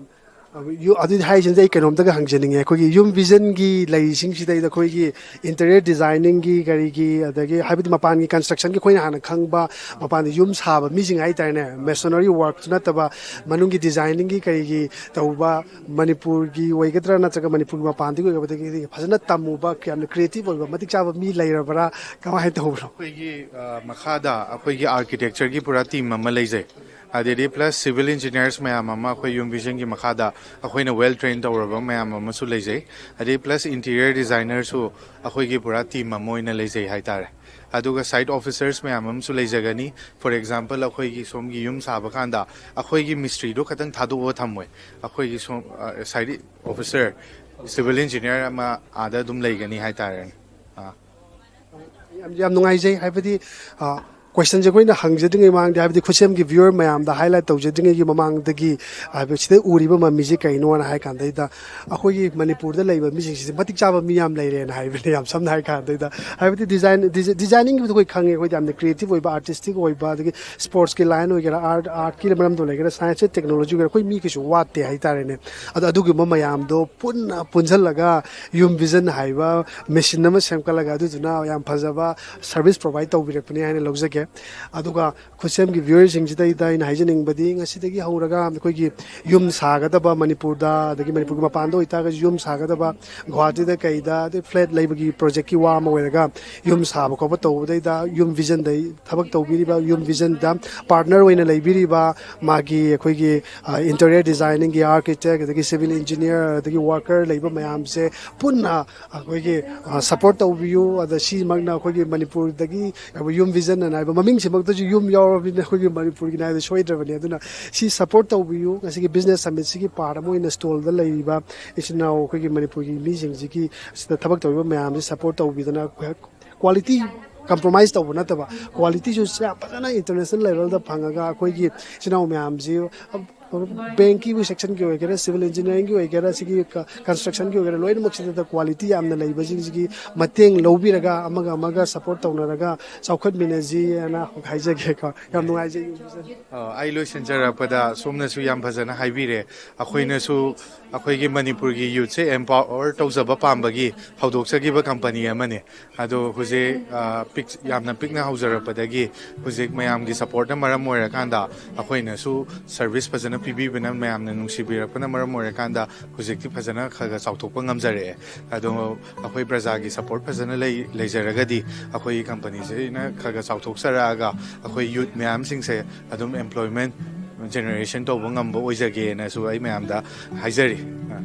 ꯌꯨ- ꯑꯗꯨꯗꯤ ꯍꯥꯏꯔꯤꯁꯤꯡꯁꯦ ꯑꯩ ꯀꯩꯅꯣꯝꯇꯒ ꯍꯪꯖꯅꯤꯡꯉꯦ꯫ ꯑꯩꯈꯣꯏꯒꯤ ꯌꯨꯝ ꯚꯤꯖꯟꯒꯤ ꯂꯩꯔꯤꯁꯤꯡꯁꯤꯗꯩꯗ ꯑꯩꯈꯣꯏꯒꯤ ꯏꯟꯇꯤꯔꯤꯌꯔ ꯗꯤꯖꯥꯏꯅꯤꯡꯒꯤ ꯀꯔꯤꯒꯤ, ꯑꯗꯒꯤ ꯍꯥꯏꯕꯗꯤ ꯃꯄꯥꯟꯒꯤ ꯀꯟꯁꯇ꯭ꯔꯛꯁꯟꯒꯤ ꯑꯩꯈꯣꯏꯅ ꯍꯥꯟꯅ ꯈꯪꯕ, ꯃꯄꯥꯟꯗ ꯌꯨꯝ ꯁꯥꯕ ꯃꯤꯁꯤꯡ ꯍꯥꯏꯇꯥꯔꯦꯅꯦ, ꯃꯦꯁꯣꯅꯔꯤ ꯋꯥꯔꯛꯁꯨ ꯅꯠꯇꯕ, ꯃꯅꯨꯡꯒꯤ ꯗꯤꯖꯥꯏꯅꯤꯡꯒꯤ ꯀꯔꯤꯒꯤ ꯇꯧꯕ, ꯃꯅꯤꯄꯨꯔꯒꯤ ꯑꯣꯏꯒꯗ꯭ꯔꯥ ꯅꯠꯇ꯭ꯔꯒ ꯃꯅꯤꯄꯨꯔꯒꯤ ꯃꯄꯥꯟꯗꯒꯤ ꯑꯣꯏꯒꯗꯒꯦ, ꯐꯖꯅ ꯇꯝꯃꯨꯕ, ꯌꯥꯝꯅ ꯀ꯭ꯔꯤꯌꯦꯇꯤꯞ ꯑꯣꯏꯕ, ꯃꯇꯤꯛ ꯆꯥꯕ ꯃꯤ ꯂꯩꯔꯕ꯭ꯔꯥ, ꯀꯃꯥꯏꯅ ꯇꯧꯕꯅꯣ? ꯑꯩꯈꯣꯏꯒꯤ ꯑ, ꯃꯈꯥꯗ ꯑꯩꯈꯣꯏꯒꯤ ꯑꯥꯔꯀꯤꯇꯦꯛꯆꯔꯒꯤ ꯄꯨꯔꯥ ꯇꯤꯝ ꯑꯃ ꯂꯩꯖꯩ꯫ ꯑꯗꯩꯗꯤ ꯄ꯭ꯂꯁ ꯁꯤꯚꯤꯜ ꯏꯟꯖꯤꯅꯤꯌꯔꯁ ꯃꯌꯥꯝ ꯑꯃ ꯑꯩꯈꯣꯏ ꯌꯨꯝ ꯚꯤꯖꯟꯒꯤ ꯃꯈꯥꯗ ꯑꯩꯈꯣꯏꯅ ꯋꯦꯜ ꯇ꯭ꯔꯦꯟ ꯇꯧꯔꯕ ꯃꯌꯥꯝ ꯑꯃꯁꯨ ꯂꯩꯖꯩ꯫ ꯑꯗꯩ ꯄ꯭ꯂꯁ ꯏꯟꯇꯤꯔꯤꯌꯔ ꯗꯤꯖꯥꯏꯅꯔꯁꯨ ꯑꯩꯈꯣꯏꯒꯤ ꯄꯨꯔꯥ ꯇꯤꯝ ꯑꯃ ꯑꯣꯏꯅ ꯂꯩꯖꯩ ꯍꯥꯏꯇꯥꯔꯦ꯫ ꯑꯗꯨꯒ ꯁꯥꯏꯠ ꯑꯣꯐꯤꯁꯔꯁ ꯃꯌꯥꯝ ꯑꯃꯁꯨ ꯂꯩꯖꯒꯅꯤ꯫ ꯐꯣꯔ ꯑꯦꯛꯖꯥꯝꯄꯜ, ꯑꯩꯈꯣꯏꯒꯤ ꯁꯣꯝꯒꯤ ꯌꯨꯝ ꯁꯥꯕ ꯀꯥꯟꯗ ꯑꯩꯈꯣꯏꯒꯤ ꯃꯤꯁꯇ꯭ꯔꯤꯗꯣ ꯈꯇꯪ ꯊꯥꯗꯣꯛꯑꯒ ꯊꯝꯃꯣꯏ꯫ ꯑꯩꯈꯣꯏꯒꯤ ꯁꯣꯝ ꯁꯥꯏꯠ ꯑꯣꯐꯤꯁꯔ, ꯁꯤꯚꯤꯜ ꯏꯟꯖꯤꯅꯤꯌꯔ ꯑꯃ ꯑꯥꯗ ꯑꯗꯨꯝ ꯂꯩꯒꯅꯤ ꯍꯥꯏꯇꯥꯔꯦꯅꯦ꯫ ꯑꯥ꯫ ꯌꯥꯝ ꯌꯥꯝ ꯅꯨꯡꯉꯥꯏꯖꯩ꯫ ꯍꯥꯏꯕꯗꯤ ꯀꯣꯏꯁꯟꯁꯦ ꯑꯩꯈꯣꯏꯅ ꯍꯪꯖꯗ꯭ꯔꯤꯉꯩ ꯃꯃꯥꯡꯗ, ꯍꯥꯏꯕꯗꯤ ꯈꯨꯠꯁꯦꯝꯒꯤ ꯚ꯭ꯌꯨꯋꯔ ꯃꯌꯥꯝꯗ ꯍꯥꯏꯂꯥꯏꯠ ꯇꯧꯖꯗ꯭ꯔꯤꯉꯩꯒꯤ ꯃꯃꯥꯡꯗꯒꯤ, ꯍꯥꯏꯕꯗꯤ ꯁꯤꯗ ꯎꯔꯤꯕ ꯃꯃꯤꯁꯦ ꯀꯩꯅꯣꯅ ꯍꯥꯏ ꯀꯥꯟꯗꯩꯗ, ꯑꯩꯈꯣꯏꯒꯤ ꯃꯅꯤꯄꯨꯔꯗ ꯂꯩꯕ ꯃꯤꯁꯤꯡꯁꯤꯁꯦ ꯃꯇꯤꯛ ꯆꯥꯕ ꯃꯤ ꯌꯥꯝ ꯂꯩꯔꯦꯅ ꯍꯥꯏꯕꯅꯦ, ꯌꯥꯝ ꯁꯝꯅ ꯍꯥꯏ ꯀꯥꯟꯗꯩꯗ꯫ ꯍꯥꯏꯕꯗꯤ ꯗꯤꯖꯥꯏꯟ ꯗꯤꯖꯥꯏꯅꯤꯡꯒꯤꯕꯨꯗꯤ ꯑꯩꯈꯣꯏ ꯈꯪꯉꯦ, ꯑꯩꯈꯣꯏꯗꯤ ꯌꯥꯝꯅ ꯀ꯭ꯔꯤꯌꯦꯇꯤꯞ ꯑꯣꯏꯕ, ꯑꯥꯔꯇꯤꯁꯇꯤꯛ ꯑꯣꯏꯕ, ꯑꯗꯒꯤ ꯁ꯭ꯄꯣꯔꯠꯁꯀꯤ ꯂꯥꯏꯟ ꯑꯣꯏꯒꯦꯔꯥ, ꯑꯥꯔꯠ ꯑꯥꯔꯠꯀꯤ ꯃꯔꯝꯗ ꯂꯩꯒꯦꯔꯥ, ꯁꯥꯏꯟꯁ, ꯇꯦꯛꯅꯣꯂꯣꯖꯤ ꯑꯣꯏꯒꯦꯔꯥ, ꯑꯩꯈꯣꯏ ꯃꯤ ꯀꯩꯁꯨ ꯋꯥꯠꯇꯦ ꯍꯥꯏꯇꯥꯔꯦꯅꯦ꯫ ꯑꯗꯣ ꯑꯗꯨꯒꯨꯝꯕ ꯃꯌꯥꯝꯗꯣ ꯄꯨꯟꯅ ꯄꯨꯟꯁꯤꯜꯂꯒ ꯌꯨꯝ ꯚꯤꯖꯟ ꯍꯥꯏꯕ ꯃꯦꯆꯤꯟ ꯑꯃ ꯁꯦꯝꯒꯠꯂꯒ, ꯑꯗꯨꯗꯨꯅ ꯌꯥꯝ ꯐꯖꯕ ꯁꯔꯚꯤꯁ ꯄ꯭ꯔꯣꯚꯥꯏꯠ ꯇꯧꯕꯤꯔꯛꯄꯅꯤ ꯍꯥꯏꯅ ꯂꯧꯖꯒꯦ꯫ ꯑꯗꯨꯒ ꯈꯨꯠꯁꯦꯝꯒꯤ ꯚ꯭ꯌꯨꯋꯔꯁꯤꯡꯁꯤꯗꯩꯗ ꯑꯩꯅ ꯍꯥꯏꯖꯅꯤꯡꯕꯗꯤ, ꯉꯁꯤꯗꯒꯤ ꯍꯧꯔꯒ ꯑꯩꯈꯣꯏꯒꯤ ꯌꯨꯝ ꯁꯥꯒꯗꯕ ꯃꯅꯤꯄꯨꯔꯗ, ꯑꯗꯒꯤ ꯃꯅꯤꯄꯨꯔꯒꯤ ꯃꯄꯥꯟꯗ ꯑꯣꯏꯇꯥꯔꯒꯁꯨ ꯌꯨꯝ ꯁꯥꯒꯗꯕ ꯒꯨꯍꯥꯇꯤꯗ ꯀꯩꯗ, ꯑꯗꯩ ꯐ꯭ꯂꯦꯠ ꯂꯩꯕꯒꯤ ꯄ꯭ꯔꯣꯖꯦꯛꯀꯤ ꯋꯥ ꯑꯃ ꯑꯣꯏꯔꯒ, ꯌꯨꯝ ꯁꯥꯕ ꯈꯣꯠꯄ ꯇꯧꯕꯗꯩꯗ ꯌꯨꯝ ꯚꯤꯖꯟꯗꯩ ꯊꯕꯛ ꯇꯧꯕꯤꯔꯤꯕ ꯌꯨꯝ ꯚꯤꯖꯟꯗ ꯄꯥꯔꯠꯅꯔ ꯑꯣꯏꯅ ꯂꯩꯕꯤꯔꯤꯕ ꯃꯥꯒꯤ ꯑꯩꯈꯣꯏꯒꯤ, ꯑ, ꯏꯟꯇꯤꯔꯤꯌꯔ ꯗꯤꯖꯥꯏꯅꯤꯡꯒꯤ, ꯑꯥꯔꯀꯤꯇꯦꯛ, ꯑꯗꯒꯤ ꯁꯤꯚꯤꯜ ꯏꯟꯖꯤꯅꯤꯌꯔ, ꯑꯗꯒꯤ ꯋꯥꯔꯀꯔ ꯂꯩꯕ ꯃꯌꯥꯝꯁꯦ ꯄꯨꯟꯅ ꯑꯩꯈꯣꯏꯒꯤ, ꯑ, ꯁꯞꯄꯣꯔꯠ ꯇꯧꯕꯤꯌꯨ꯫ ꯑꯗ ꯁꯤꯃꯛꯅ ꯑꯩꯈꯣꯏꯒꯤ ꯃꯅꯤꯄꯨꯔꯗꯒꯤ ꯑꯩꯈꯣꯏ ꯌꯨꯝ ꯚꯤꯖꯟ ꯑꯅ ꯍꯥꯏꯕ ꯃꯃꯤꯡꯁꯤꯃꯛꯇꯁꯨ ꯌꯨꯝ ꯌꯥꯎꯔꯕꯅꯤꯅ ꯑꯩꯈꯣꯏꯒꯤ ꯃꯅꯤꯄꯨꯔꯒꯤꯅ ꯍꯥꯏꯕꯗꯤ ꯁꯣꯏꯗ꯭ꯔꯕꯅꯤ꯫ ꯑꯗꯨꯅ ꯁꯤ ꯁꯞꯄꯣꯔꯠ ꯇꯧꯕꯤꯌꯨ꯫ ꯉꯁꯤꯒꯤ ꯕꯤꯖꯤꯅꯦꯁ ꯁꯃꯤꯠꯁꯤꯒꯤ ꯄꯥꯔꯠ ꯑꯃ ꯑꯣꯏꯅ ꯁ꯭ꯇꯣꯜꯗ ꯂꯩꯔꯤꯕ ꯏꯆꯤꯟ ꯏꯅꯥꯎ ꯑꯩꯈꯣꯏꯒꯤ ꯃꯅꯤꯄꯨꯔꯒꯤ ꯃꯤꯁꯤꯡꯁꯤꯒꯤ ꯁꯤꯗ ꯊꯕꯛ ꯇꯧꯔꯤꯕ ꯃꯌꯥꯝꯁꯤ ꯁꯞꯄꯣꯔꯠ ꯇꯧꯕꯤꯗꯅ, ꯀ꯭ꯋꯥꯂꯤꯇꯤ ꯀꯝꯄ꯭ꯔꯣꯃꯥꯏꯁ ꯇꯧꯕ ꯅꯠꯇꯕ, ꯀ꯭ꯋꯥꯂꯤꯇꯤꯁꯨ ꯌꯥꯝ ꯐꯖꯅ ꯏꯟꯇꯔꯅꯦꯁꯅꯦꯜ ꯂꯦꯚꯦꯜꯗ ꯐꯪꯉꯒ ꯑꯩꯈꯣꯏꯒꯤ ꯏꯆꯤꯟ ꯏꯅꯥꯎ ꯃꯌꯥꯝꯁꯤ ꯕꯦꯡꯀꯤ ꯁꯦꯛꯁꯟꯒꯤ ꯑꯣꯏꯒꯦꯔꯥ, ꯁꯤꯚꯤꯜ ꯏꯟꯖꯤꯅꯤꯌꯥꯔꯤꯡꯒꯤ ꯑꯣꯏꯒꯦꯔꯥ, ꯁꯤꯒꯤ ꯀꯟꯁꯇ꯭ꯔꯛꯁꯟꯒꯤ ꯑꯣꯏꯒꯦꯔꯥ, ꯂꯣꯏꯅꯃꯛꯁꯤꯗ ꯀ꯭ꯋꯥꯂꯤꯇꯤ ꯌꯥꯝꯅ ꯂꯩꯕꯁꯤꯡꯁꯤꯒꯤ ꯃꯇꯦꯡ ꯂꯧꯕꯤꯔꯒ, ꯑꯃꯒ ꯑꯃꯒ ꯁꯄꯣꯔꯠ ꯇꯧꯅꯔꯒ ꯆꯥꯎꯈꯠꯃꯤꯟꯅꯁꯤ ꯍꯥꯏꯅ ꯍꯥꯏꯖꯒꯦꯀꯣ꯫ ꯌꯥꯝ ꯅꯨꯡꯉꯥꯏꯖꯩ꯫ ꯑ, ꯑꯩ ꯂꯣꯏꯁꯤꯟꯖꯔꯛꯄꯗ ꯁꯣꯝꯅꯁꯨ ꯌꯥꯝ ꯐꯖꯅ ꯍꯥꯏꯕꯤꯔꯦ꯫ ꯑꯩꯈꯣꯏꯅꯁꯨ ꯑꯩꯈꯣꯏꯒꯤ ꯃꯅꯤꯄꯨꯔꯒꯤ ꯌꯨꯠꯁꯦ ꯑꯦꯝꯄꯥꯋꯔ ꯇꯧꯖꯕ ꯄꯥꯝꯕꯒꯤ ꯍꯧꯗꯣꯛꯆꯈꯤꯕ ꯀꯝꯄꯅꯤ ꯑꯃꯅꯤ꯫ ꯑꯗꯣ ꯍꯧꯖꯤꯛ, ꯑ, ꯄꯤꯛ-, ꯌꯥꯝꯅ ꯄꯤꯛꯅ ꯍꯧꯖꯔꯛꯄꯗꯒꯤ ꯍꯧꯖꯤꯛ ꯃꯌꯥꯝꯒꯤ ꯁꯄꯣꯔꯠꯅ ꯃꯔꯝ ꯑꯣꯏꯔꯀꯥꯟꯗ ꯑꯩꯈꯣꯏꯅꯁꯨ ꯁꯔꯚꯤꯁ ꯐꯖꯅ ꯄꯤꯕꯤꯕꯅ, ꯃꯌꯥꯝꯅ ꯅꯨꯡꯁꯤꯕꯤꯔꯛꯄꯅ ꯃꯔꯝ ꯑꯣꯏꯔꯀꯥꯟꯗ ꯍꯧꯖꯤꯛꯇꯤ ꯐꯖꯅ ꯈꯔ ꯈꯔ ꯆꯥꯎꯊꯣꯛꯄ ꯉꯝꯖꯔꯛꯑꯦ꯫ ꯑꯗꯣ ꯑꯩꯈꯣꯏ ꯄ꯭ꯔꯖꯥꯒꯤ ꯁꯄꯣꯔꯠ ꯐꯖꯅ ꯂꯩ-, ꯂꯩꯖꯔꯒꯗꯤ ꯑꯩꯈꯣꯏꯒꯤ ꯀꯝꯄꯅꯤꯁꯤꯅ ꯈꯔ ꯈꯔ ꯆꯥꯎꯊꯣꯛꯆꯔꯛꯑꯒ ꯑꯩꯈꯣꯏ ꯌꯨꯠ ꯃꯌꯥꯝꯁꯤꯡꯁꯦ ꯑꯗꯨꯝ ꯑꯦꯝꯄ꯭ꯂꯣꯏꯃꯦꯟ ꯖꯦꯅꯦꯔꯦꯁꯟ ꯇꯧꯕ ꯉꯝꯕ ꯑꯣꯏꯖꯒꯦꯅꯁꯨ ꯑꯩ ꯃꯌꯥꯝꯗ ꯍꯥꯏꯖꯔꯤ꯫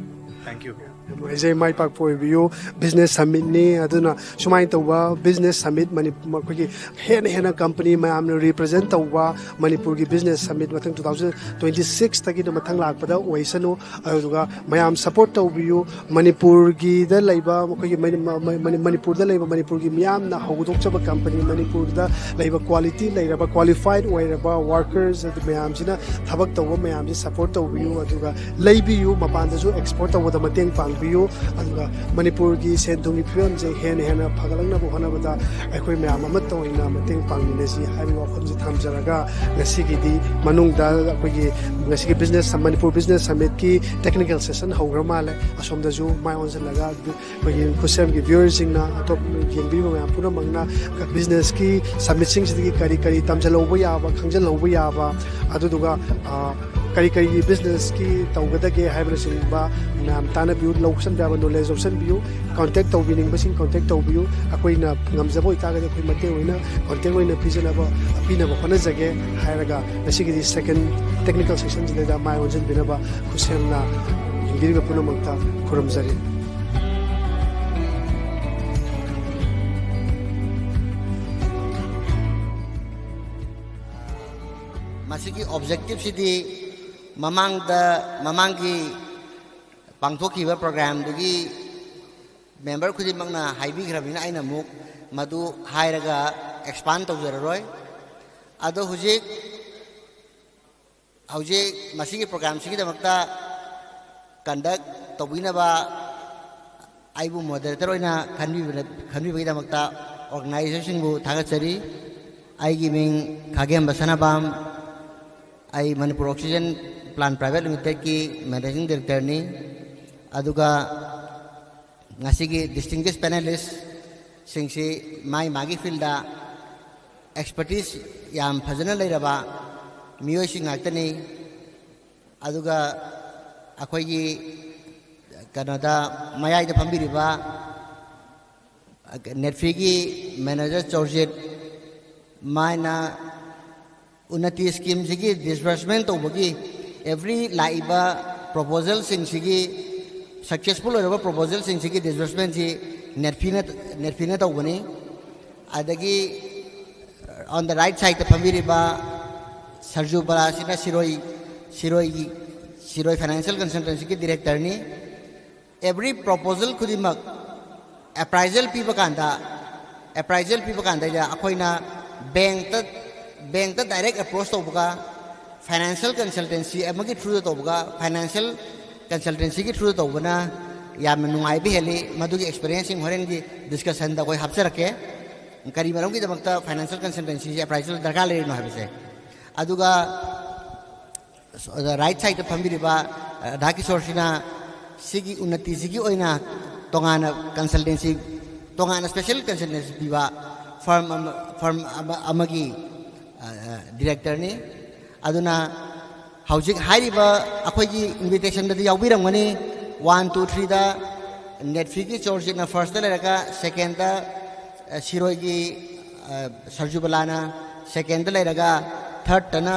Thank you. ꯌꯥꯝ ꯅꯨꯡꯉꯥꯏꯖꯩ꯫ ꯃꯥꯏ ꯄꯥꯛꯄ ꯑꯣꯏꯕꯤꯌꯨ꯫ ꯕꯤꯖꯤꯅꯦꯁ ꯁꯃꯤꯠꯅꯤ, ꯑꯗꯨꯅ ꯁꯨꯃꯥꯏꯅ ꯇꯧꯕ ꯕꯤꯖꯤꯅꯦꯁ ꯁꯃꯤꯠ, ꯑꯩꯈꯣꯏꯒꯤ ꯍꯦꯟꯅ ꯍꯦꯟꯅ ꯀꯝꯄꯅꯤ ꯃꯌꯥꯝꯅ ꯔꯤꯄ꯭ꯔꯖꯦꯟ ꯇꯧꯕ ꯃꯅꯤꯄꯨꯔꯒꯤ ꯕꯤꯖꯤꯅꯦꯁ ꯁꯃꯤꯠ ꯃꯊꯪ ꯇꯨ ꯊꯥꯎꯖꯟ ꯇ꯭ꯋꯦꯟꯇꯤ ꯁꯤꯛꯁꯇꯒꯤꯅ ꯃꯊꯪ ꯂꯥꯛꯄꯗ ꯑꯣꯏꯁꯅꯨ꯫ ꯑꯗꯨꯒ ꯃꯌꯥꯝ ꯁꯄꯣꯔꯠ ꯇꯧꯕꯤꯌꯨ꯫ ꯃꯅꯤꯄꯨꯔꯒꯤꯗ ꯂꯩꯕ ꯑꯩꯈꯣꯏꯒꯤ ꯃꯅꯤ-, ꯃ-, ꯃ-, ꯃꯅꯤ-, ꯃꯅꯤꯄꯨꯔꯗ ꯂꯩꯕ ꯃꯅꯤꯄꯨꯔꯒꯤ ꯃꯤꯌꯥꯝꯅ ꯍꯧꯗꯣꯛꯆꯕ ꯀꯝꯄꯅꯤ, ꯃꯅꯤꯄꯨꯔꯗ ꯂꯩꯕ ꯀ꯭ꯋꯥꯂꯤꯇꯤ ꯂꯩꯔꯕ, ꯀ꯭ꯋꯥꯂꯤꯐꯥꯏꯠ ꯑꯣꯏꯔꯕ ꯋꯥꯔꯀꯔꯁ ꯑꯗꯨ ꯃꯌꯥꯝꯁꯤꯅ ꯊꯕꯛ ꯇꯧꯕ ꯃꯌꯥꯝꯁꯤ ꯁꯄꯣꯔꯠ ꯇꯧꯕꯤꯌꯨ꯫ ꯑꯗꯨꯒ ꯂꯩꯕꯤꯌꯨ, ꯃꯄꯥꯟꯗꯁꯨ ꯑꯦꯛꯁꯄꯣꯔꯠ ꯇꯧꯕꯗ ꯃꯇꯦꯡ ꯄꯥꯡꯕꯤꯌꯨ꯫ ꯑꯗꯨꯒ ꯃꯅꯤꯄꯨꯔꯒꯤ ꯁꯦꯟ ꯊꯨꯝꯒꯤ ꯐꯤꯕꯝꯁꯦ ꯍꯦꯟꯅ ꯍꯦꯟꯅ ꯐꯒꯠꯂꯛꯅꯕ ꯍꯣꯠꯅꯕꯗ ꯑꯩꯈꯣꯏ ꯃꯌꯥꯝ ꯑꯃꯠꯇ ꯑꯣꯏꯅ ꯃꯇꯦꯡ ꯄꯥꯡꯃꯤꯟꯅꯁꯤ ꯍꯥꯏꯕꯒꯤ ꯋꯥꯐꯝꯁꯤ ꯊꯝꯖꯔꯒ, ꯉꯁꯤꯒꯤꯗꯤ ꯃꯅꯨꯡꯗ ꯑꯩꯈꯣꯏꯒꯤ ꯉꯁꯤꯒꯤ ꯕꯤꯖꯤꯅꯦꯁ, ꯃꯅꯤꯄꯨꯔ ꯕꯤꯖꯤꯅꯦꯁ ꯁꯃꯤꯠꯀꯤ ꯇꯦꯛꯅꯤꯀꯦꯜ ꯁꯦꯁꯟ ꯍꯧꯈ꯭ꯔ ꯃꯥꯜꯂꯦ꯫ ꯑꯁꯣꯝꯗꯁꯨ ꯃꯥꯏ ꯑꯣꯟꯁꯤꯜꯂꯒ ꯑꯩꯈꯣꯏꯒꯤ ꯈꯨꯠꯁꯦꯝꯒꯤ ꯚ꯭ꯌꯨꯋꯔꯁꯤꯡꯅ, ꯑꯇꯣꯞꯄ ꯌꯦꯡꯕꯤꯔꯤꯕ ꯃꯌꯥꯝ ꯄꯨꯝꯅꯃꯛꯅ ꯕꯤꯖꯤꯅꯦꯁꯀꯤ ꯁꯃꯤꯠꯁꯤꯡꯁꯤꯗꯒꯤ ꯀꯔꯤ ꯀꯔꯤ ꯇꯝꯁꯤꯜꯍꯧꯕ ꯌꯥꯕ, ꯈꯪꯖꯤꯜꯍꯧꯕ ꯌꯥꯕ, ꯑꯗꯨꯗꯨꯒ, ꯑ, ꯀꯔꯤ ꯀꯔꯤ ꯕꯤꯖꯤꯅꯦꯁꯀꯤ ꯇꯧꯒꯗꯒꯦ ꯍꯥꯏꯕꯅꯆꯤꯡꯕ ꯃꯌꯥꯝ ꯇꯥꯟꯅꯕꯤꯌꯨ, ꯂꯧꯁꯤꯟꯕ ꯌꯥꯕ ꯅꯣꯂꯦꯖ ꯂꯧꯁꯤꯟꯕꯤꯌꯨ꯫ ꯀꯣꯟꯇꯦꯛ ꯇꯧꯕꯤꯅꯤꯡꯕꯁꯤꯡ ꯀꯣꯟꯇꯦꯛ ꯇꯧꯕꯤꯌꯨ꯫ ꯑꯩꯈꯣꯏꯅ ꯉꯝꯖꯕ ꯑꯣꯏꯇꯥꯔꯒꯗꯤ ꯑꯩꯈꯣꯏ ꯃꯇꯦꯡ ꯑꯣꯏꯅ, ꯀꯣꯟꯇꯦꯛ ꯑꯣꯏꯅ ꯄꯤꯖꯅꯕ, ꯄꯤꯅꯕ ꯍꯣꯠꯅꯖꯒꯦ ꯍꯥꯏꯔꯒ, ꯉꯁꯤꯒꯤꯗꯤ ꯁꯦꯀꯦꯟ ꯇꯦꯛꯅꯤꯀꯦꯜ ꯁꯦꯛꯁꯟꯁꯤꯗꯩꯗ ꯃꯥꯏ ꯑꯣꯟꯁꯤꯟꯕꯤꯅꯕ ꯈꯨꯠꯁꯦꯝꯅ ꯌꯦꯡꯕꯤꯔꯤꯕ ꯄꯨꯝꯅꯃꯛꯇ ꯈꯨꯔꯨꯝꯖꯔꯤ꯫ ꯃꯁꯤꯒꯤ ꯑꯣꯕꯖꯦꯛꯇꯤꯚꯁꯤꯗꯤ ꯃꯃꯥꯡꯗ, ꯃꯃꯥꯡꯒꯤ ꯄꯥꯡꯊꯣꯛꯈꯤꯕ ꯄ꯭ꯔꯣꯒ꯭ꯔꯥꯝꯗꯨꯒꯤ ꯃꯦꯝꯕꯔ ꯈꯨꯗꯤꯡꯃꯛꯅ ꯍꯥꯏꯕꯤꯈ꯭ꯔꯕꯅꯤꯅ ꯑꯩꯅ ꯑꯃꯨꯛ ꯃꯗꯨ ꯍꯥꯏꯔꯒ ꯑꯦꯛꯁꯄꯥꯟ ꯇꯧꯖꯔꯔꯣꯏ꯫ ꯑꯗꯣ ꯍꯧꯖꯤꯛ ꯍꯧꯖꯤꯛ ꯃꯁꯤꯒꯤ ꯄ꯭ꯔꯣꯒ꯭ꯔꯥꯝꯁꯤꯒꯤꯗꯃꯛꯇ ꯀꯟꯗꯛ ꯇꯧꯕꯤꯅꯕ ꯑꯩꯕꯨ ꯃꯣꯗꯔꯦꯇꯔ ꯑꯣꯏꯅ ꯈꯟꯕꯤꯕ- ꯈꯟꯕꯤꯕꯒꯤꯗꯃꯛꯇ ꯑꯣꯔꯒꯅꯥꯏꯖꯔꯁꯤꯡꯕꯨ ꯊꯥꯒꯠꯆꯔꯤ꯫ ꯑꯩꯒꯤ ꯃꯤꯡ ꯈꯥꯒꯦꯝꯕ ꯁꯅꯥꯕꯝ꯫ ꯑꯩ ꯃꯅꯤꯄꯨꯔ ꯑꯣꯛꯁꯤꯖꯦꯟ ꯄ꯭ꯂꯥꯟ ꯄ꯭ꯔꯥꯏꯚꯦꯠ ꯂꯤꯃꯤꯇꯦꯗꯀꯤ ꯃꯦꯅꯦꯖꯤꯡ ꯗꯥꯏꯔꯦꯛꯇꯔꯅꯤ꯫ ꯑꯗꯨꯒ ꯉꯁꯤꯒꯤ ꯗꯤꯁꯇꯤꯡꯒ꯭ꯋꯤꯁ ꯄꯦꯅꯦꯂꯤꯁꯁꯤꯡꯁꯤ ꯃꯥꯒꯤ ꯃꯥꯒꯤ ꯐꯤꯜꯗ ꯑꯦꯛꯁꯄꯔꯇꯤꯁ ꯌꯥꯝ ꯐꯖꯅ ꯂꯩꯔꯕ ꯃꯤꯑꯣꯏꯁꯤꯡ ꯉꯥꯛꯇꯅꯤ꯫ ꯑꯗꯨꯒ ꯑꯩꯈꯣꯏꯒꯤ ꯀꯩꯅꯣꯗ ꯃꯌꯥꯏꯗ ꯐꯝꯕꯤꯔꯤꯕ ꯅꯦꯠꯐꯤꯒꯤ ꯃꯦꯅꯦꯖꯔ ꯆꯣꯔꯖꯤꯠ, ꯃꯥꯅ ꯎꯟꯅꯇꯤ ꯁ꯭ꯀꯤꯝꯁꯤꯒꯤ ꯗꯤꯁꯕꯔꯁꯃꯦꯟ ꯇꯧꯕꯒꯤ ꯑꯦꯕ꯭ꯔꯤ ꯂꯥꯛꯏꯕ ꯄ꯭ꯔꯣꯄꯣꯖꯦꯜꯁꯤꯡꯁꯤꯒꯤ, ꯁꯛꯁꯦꯁꯐꯨꯜ ꯑꯣꯏꯔꯕ ꯄ꯭ꯔꯣꯄꯣꯖꯦꯜꯁꯤꯡꯁꯤꯒꯤ ꯗꯤꯁꯕꯔꯁꯃꯦꯟꯁꯤ ꯅꯦꯠꯐꯤꯅ ꯅꯦꯠꯐꯤꯅ ꯇꯧꯕꯅꯤ꯫ ꯑꯗꯒꯤ ꯑꯣꯟ ꯗ ꯔꯥꯏꯠ ꯁꯥꯏꯗꯇ ꯐꯝꯕꯤꯔꯤꯕ ꯁꯔꯖꯨ ꯕꯂꯥꯁꯤꯅ ꯁꯤꯔꯣꯏ ꯁꯤꯔꯣꯏꯒꯤ ꯁꯤꯔꯣꯏ ꯐꯥꯏꯅꯥꯟꯁꯤꯌꯦꯜ ꯀꯟꯁꯜꯇꯦꯟꯁꯤꯒꯤ ꯗꯤꯔꯦꯛꯇꯔꯅꯤ꯫ ꯑꯦꯕ꯭ꯔꯤ ꯄ꯭ꯔꯣꯄꯣꯖꯦꯜ ꯈꯨꯗꯤꯡꯃꯛ ꯑꯦꯄ꯭ꯔꯥꯏꯖꯦꯜ ꯄꯤꯕ ꯀꯥꯟꯗ ꯑꯦꯄ꯭ꯔꯥꯏꯖꯦꯜ ꯄꯤꯕ ꯀꯥꯟꯗ ꯑꯩꯈꯣꯏꯅ ꯕꯦꯡꯛꯇ ꯕꯦꯡꯛꯇ ꯗꯥꯏꯔꯦꯛ ꯑꯦꯄ꯭ꯔꯣꯁ ꯇꯧꯕꯒ ꯐꯥꯏꯅꯥꯟꯁꯤꯌꯦꯜ ꯀꯟꯁꯜꯇꯦꯟꯁꯤ ꯑꯃꯒꯤ ꯊ꯭ꯔꯨꯗ ꯇꯧꯕꯒ ꯐꯥꯏꯅꯥꯟꯁꯤꯌꯦꯜ ꯀꯟꯁꯜꯇꯦꯟꯁꯤꯒꯤ ꯊ꯭ꯔꯨꯗ ꯇꯧꯕꯅ ꯌꯥꯝꯅ ꯅꯨꯡꯉꯥꯏꯕ ꯍꯦꯜꯂꯤ꯫ ꯃꯗꯨꯒꯤ ꯑꯦꯛꯁꯄꯤꯔꯤꯌꯦꯟꯁꯁꯤꯡ ꯍꯣꯔꯦꯟꯒꯤ ꯗꯤꯁꯀꯁꯟꯗ ꯑꯩꯈꯣꯏ ꯍꯥꯞꯆꯔꯛꯀꯦ꯫ ꯀꯔꯤ ꯃꯔꯝꯒꯤꯗꯃꯛꯇ ꯐꯥꯏꯅꯥꯟꯁꯤꯌꯦꯜ ꯀꯟꯁꯜꯇꯦꯟꯁꯤꯁꯦ ꯑꯦꯄ꯭ꯔꯥꯏꯖꯦꯜ ꯗꯔꯀꯥꯔ ꯂꯩꯔꯤꯅꯣ ꯍꯥꯏꯕꯁꯦ꯫ ꯑꯗꯨꯒ ꯔꯥꯏꯠ ꯁꯥꯏꯗꯇ ꯐꯝꯕꯤꯔꯤꯕ ꯔꯥꯙꯥ ꯀꯤꯁꯣꯔꯁꯤꯅ ꯁꯤꯒꯤ ꯎꯟꯅꯇꯤꯁꯤꯒꯤ ꯑꯣꯏꯅ ꯇꯣꯉꯥꯟꯅ ꯀꯟꯁꯜꯇꯦꯟꯁꯤ, ꯇꯣꯉꯥꯟꯅ ꯁ꯭ꯄꯦꯁꯦꯜ ꯀꯟꯁꯜꯇꯦꯟꯁꯤ ꯄꯤꯕ ꯐꯔꯝ ꯑꯃ, ꯐꯔꯝ ꯑꯃ, ꯑꯃꯒꯤ ꯗꯤꯔꯦꯛꯇꯔꯅꯤ꯫ ꯑꯗꯨꯅ ꯍꯧꯖꯤꯛ ꯍꯥꯏꯔꯤꯕ ꯑꯩꯈꯣꯏꯒꯤ ꯏꯟꯚꯤꯇꯦꯁꯟꯗꯗꯤ ꯌꯥꯎꯕꯤꯔꯝꯒꯅꯤ꯫ ꯋꯥꯟ, ꯇꯨ, ꯊ꯭ꯔꯤꯗ ꯅꯦꯠꯐꯤꯒꯤ ꯆꯣꯔꯖꯤꯠꯅ ꯐꯥꯔꯁꯇ ꯂꯩꯔꯒ, ꯁꯦꯀꯦꯟꯗ ꯁꯤꯔꯣꯏꯒꯤ ꯁꯔꯖꯨꯕꯂꯥꯅ, ꯁꯦꯀꯦꯟꯗ ꯂꯩꯔꯒ, ꯊꯥꯔꯗꯇꯅ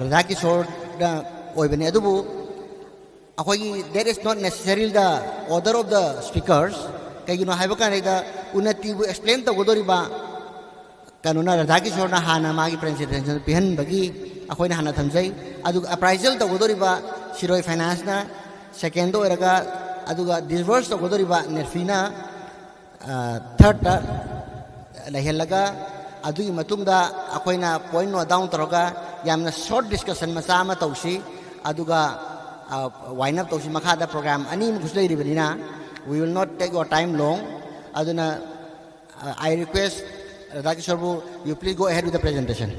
ꯔꯥꯙꯥ ꯀꯤꯁꯣꯔꯅ ꯑꯣꯏꯕꯅꯤ꯫ ꯑꯗꯨꯕꯨ ꯑꯩꯈꯣꯏꯒꯤ that is not necessarily the order of the speakers꯫ ꯀꯩꯒꯤꯅꯣ ꯍꯥꯏꯕ ꯀꯥꯟꯗ ꯎꯟꯅꯇꯤꯕꯨ ꯑꯦꯛꯁꯄ꯭ꯂꯦꯟ ꯇꯧꯒꯗꯧꯔꯤꯕ ꯀꯩꯅꯣꯅ, ꯔꯥꯙꯥ ꯀꯤꯁꯣꯔꯅ ꯍꯥꯟꯅ ꯃꯥꯒꯤ ꯄ꯭ꯔꯖꯦꯟꯇꯦꯁꯟ ꯄꯤꯍꯟꯕꯒꯤ ꯑꯩꯈꯣꯏꯅ ꯍꯥꯟꯅ ꯊꯝꯖꯩ꯫ ꯑꯗꯨꯒ ꯑꯦꯄ꯭ꯔꯥꯏꯖꯦꯜ ꯇꯧꯒꯗꯧꯔꯤꯕ ꯁꯤꯔꯣꯏ ꯐꯥꯏꯅꯥꯟꯁꯅ ꯁꯦꯀꯦꯟꯗ ꯑꯣꯏꯔꯒ, ꯑꯗꯨꯒ ꯗꯤꯁꯕꯔꯁ ꯇꯧꯒꯗꯧꯔꯤꯕ ꯅꯦꯠꯐꯤꯅ ꯊꯥꯔꯗꯇ ꯂꯩꯍꯜꯂꯒ, ꯑꯗꯨꯒꯤ ꯃꯇꯨꯡꯗ ꯑꯩꯈꯣꯏꯅ ꯄꯣꯏꯟ ꯅꯣꯠ ꯗꯥꯎꯟ ꯇꯧꯔꯒ ꯌꯥꯝꯅ short discussion ꯃꯆꯥ ꯑꯃ ꯇꯧꯁꯤ, ꯑꯗꯨꯒ wind up ꯇꯧꯁꯤ꯫ ꯃꯈꯥꯗ program ꯑꯅꯤꯃꯨꯛꯁꯨ ꯂꯩꯔꯤꯕꯅꯤꯅ, we will not take your time long. ꯑꯗꯨꯅ, uh, I request Radhakishorꯕꯨ, you please go ahead with the presentation.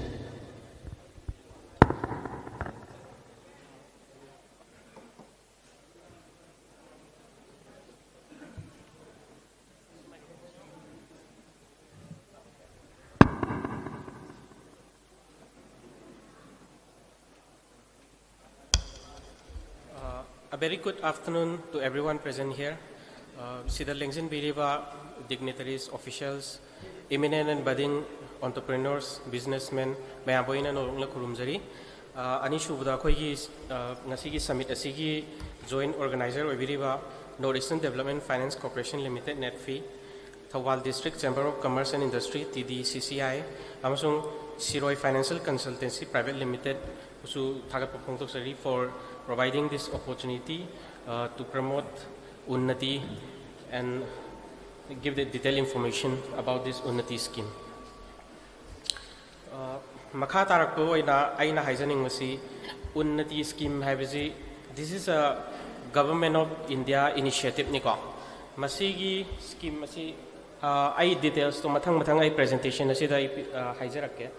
Uh, a very good afternoon to everyone present here. Uh, ꯁꯤꯗ ꯂꯦꯡꯁꯤꯟꯕꯤꯔꯤꯕ dignitaries, officials, eminent and budding entrepreneurs, businessmen, ꯃꯌꯥꯝꯕꯨ ꯑꯩꯅ ꯅꯣꯂꯨꯛꯅ ꯈꯨꯔꯨꯝꯖꯔꯤ꯫ ꯑ, ꯑꯅꯤꯁꯨꯕꯗ ꯑꯩꯈꯣꯏꯒꯤ, ꯑ, ꯉꯁꯤꯒꯤ summit ꯑꯁꯤꯒꯤ joint organizer ꯑꯣꯏꯕꯤꯔꯤꯕ North Eastern Development Finance Corporation Limited, NEDFI, Thoubal District Chamber of Commerce and Industry, TDCCI, ꯑꯃꯁꯨꯡ Shiroi Financial Consultancy Private Limited ꯕꯨꯁꯨ ꯊꯥꯒꯠꯄ ꯐꯣꯡꯗꯣꯛꯆꯔꯤ for providing this opportunity, uh, to promote Unnati and give the detailed information about this Unnati scheme. ꯑ, ꯃꯈꯥ ꯇꯥꯔꯛꯄ ꯑꯣꯏꯅ ꯑꯩꯅ ꯍꯥꯏꯖꯅꯤꯡꯕꯁꯤ, Unnati scheme ꯍꯥꯏꯕꯁꯤ, this is a Government of India initiativeꯅꯤꯀꯣ꯫ ꯃꯁꯤꯒꯤ scheme ꯑꯁꯤ, ꯑ, ꯑꯩ detailsꯇꯣ ꯃꯊꯪ ꯃꯊꯪ ꯑꯩ presentation ꯑꯁꯤꯗ ꯑꯩ ꯄꯤ-, ꯑ, ꯍꯥꯏꯖꯔꯛꯀꯦ꯫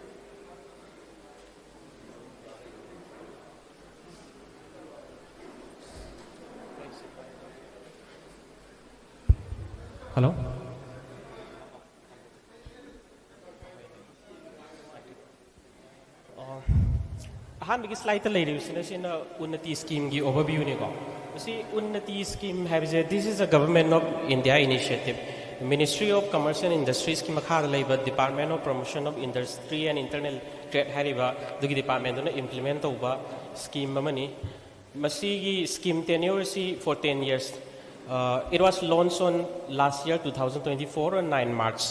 Hello? ꯑꯣ, ꯑꯍꯥꯟꯕꯒꯤ slideꯇ ꯂꯩꯔꯤꯕꯁꯤꯅ, ꯁꯤꯅ Unnati schemeꯒꯤ overviewꯅꯤꯀꯣ꯫ ꯃꯁꯤ Unnati scheme ꯍꯥꯏꯕꯁꯦ, this is a Government of India initiative, Ministry of Commerce and Industries ꯀꯤ ꯃꯈꯥꯗ ꯂꯩꯕ Department of Promotion of Industry and Internal Trade ꯍꯥꯏꯔꯤꯕ ꯑꯗꯨꯒꯤ departmentꯗꯨꯅ implement ꯇꯧꯕ scheme ꯑꯃꯅꯤ꯫ ꯃꯁꯤꯒꯤ scheme tenure ꯑꯁꯤ for ten years꯫ Uh, it was launched on last year, two thousand twenty-four, on nine March꯫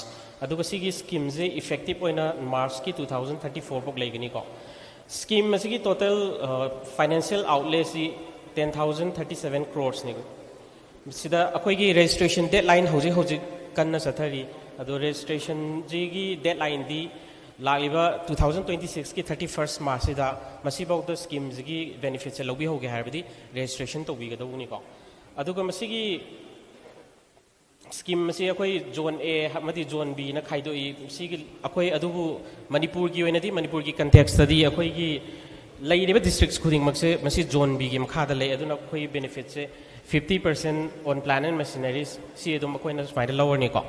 ꯑꯗꯨꯒ ꯁꯤꯒꯤ schemeꯁꯦ effective ꯑꯣꯏꯅ Marchꯀꯤ two thousand thirty-four ꯐꯥꯎ ꯂꯩꯒꯅꯤꯀꯣ꯫ Scheme ꯑꯁꯤꯒꯤ total, uh, financial outlay ꯑꯁꯤ ten thousand thirty-seven crores ꯅꯤ꯫ ꯁꯤꯗ ꯑꯩꯈꯣꯏꯒꯤ registration deadline ꯍꯧꯖꯤꯛ ꯍꯧꯖꯤꯛ ꯀꯟꯅ ꯆꯠꯊꯔꯤ꯫ ꯑꯗꯣ registrationꯁꯤꯒꯤ deadlineꯗꯤ ꯂꯥꯛꯂꯤꯕ ꯇꯨ ꯊꯥꯎꯖꯟ ꯇ꯭ꯋꯦꯟꯇꯤ ꯁꯤꯛꯁꯀꯤ ꯊꯥꯔꯇꯤ ꯐꯥꯔꯁ ꯃꯥꯔꯁꯁꯤꯗ ꯃꯁꯤꯐꯥꯎꯗ ꯁ꯭ꯀꯤꯝꯁꯤꯒꯤ ꯕꯦꯅꯤꯐꯤꯠꯁꯦ ꯂꯧꯕꯤꯍꯧꯒꯦ ꯍꯥꯏꯔꯕꯗꯤ ꯔꯦꯖꯤꯁꯇ꯭ꯔꯦꯁꯟ ꯇꯧꯕꯤꯒꯗꯧꯕꯅꯤꯀꯣ꯫ ꯑꯗꯨꯒ ꯃꯁꯤꯒꯤ ꯁ꯭ꯀꯤꯝ ꯑꯁꯤ ꯑꯩꯈꯣꯏ ꯖꯣꯟ ꯑꯦ ꯑꯃꯗꯤ ꯖꯣꯟ ꯕꯤꯅ ꯈꯥꯏꯗꯣꯛꯏ꯫ ꯁꯤꯒꯤ ꯑꯩꯈꯣꯏ ꯑꯗꯨꯕꯨ ꯃꯅꯤꯄꯨꯔꯒꯤ ꯑꯣꯏꯅꯗꯤ, ꯃꯅꯤꯄꯨꯔꯒꯤ ꯀꯟꯇꯦꯛꯁꯇꯗꯤ ꯑꯩꯈꯣꯏꯒꯤ ꯂꯩꯔꯤꯕ ꯗꯤꯁꯇ꯭ꯔꯤꯛꯁ ꯈꯨꯗꯤꯡꯃꯛꯁꯦ ꯃꯁꯤ ꯖꯣꯟ ꯕꯤꯒꯤ ꯃꯈꯥꯗ ꯂꯩ꯫ ꯑꯗꯨꯅ ꯑꯩꯈꯣꯏ ꯕꯦꯅꯤꯐꯤꯠꯁꯦ fifty percent on plant and machineries ꯁꯤ ꯑꯗꯨꯝ ꯑꯩꯈꯣꯏꯅ ꯁꯨꯃꯥꯏꯅ ꯂꯧꯔꯅꯤꯀꯣ꯫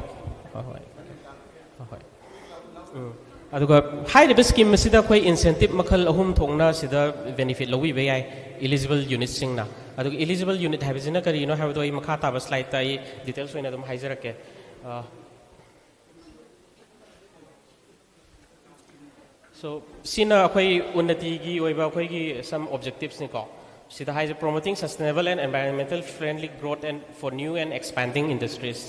ꯍꯣꯏ, ꯍꯣꯏ, ꯍꯣꯏ꯫ ꯎꯝ꯫ ꯑꯗꯨꯒ ꯍꯥꯏꯔꯤꯕ ꯁ꯭ꯀꯤꯝ ꯑꯁꯤꯗ ꯑꯩꯈꯣꯏ ꯏꯟꯁꯦꯟꯇꯤꯞ ꯃꯈꯜ ꯑꯍꯨꯝ ꯊꯣꯛꯅ ꯁꯤꯗ ꯕꯦꯅꯤꯐꯤꯠ ꯂꯧꯕꯤꯕ ꯌꯥꯏ ꯏꯂꯤꯖꯤꯕꯜ ꯌꯨꯅꯤꯠꯁꯤꯡꯅ꯫ ꯑꯗꯨꯒ ꯏꯂꯤꯖꯤꯕꯜ ꯌꯨꯅꯤꯠ ꯍꯥꯏꯕꯁꯤꯅ ꯀꯔꯤꯅꯣ ꯍꯥꯏꯕꯗꯣ ꯑꯩ ꯃꯈꯥ ꯇꯥꯕ ꯁ꯭ꯂꯥꯏꯗꯇ ꯑꯩ ꯗꯤꯇꯦꯜꯁ ꯑꯣꯏꯅ ꯑꯗꯨꯝ ꯍꯥꯏꯖꯔꯛꯀꯦ꯫ ꯑ, so, ꯁꯤꯅ ꯑꯩꯈꯣꯏ ꯎꯟꯅꯇꯤꯒꯤ ꯑꯣꯏꯕ ꯑꯩꯈꯣꯏꯒꯤ some objectivesꯅꯤꯀꯣ꯫ ꯁꯤꯗ ꯍꯥꯏꯁꯦ, promoting sustainable and environmental friendly growth and for new and expanding industries,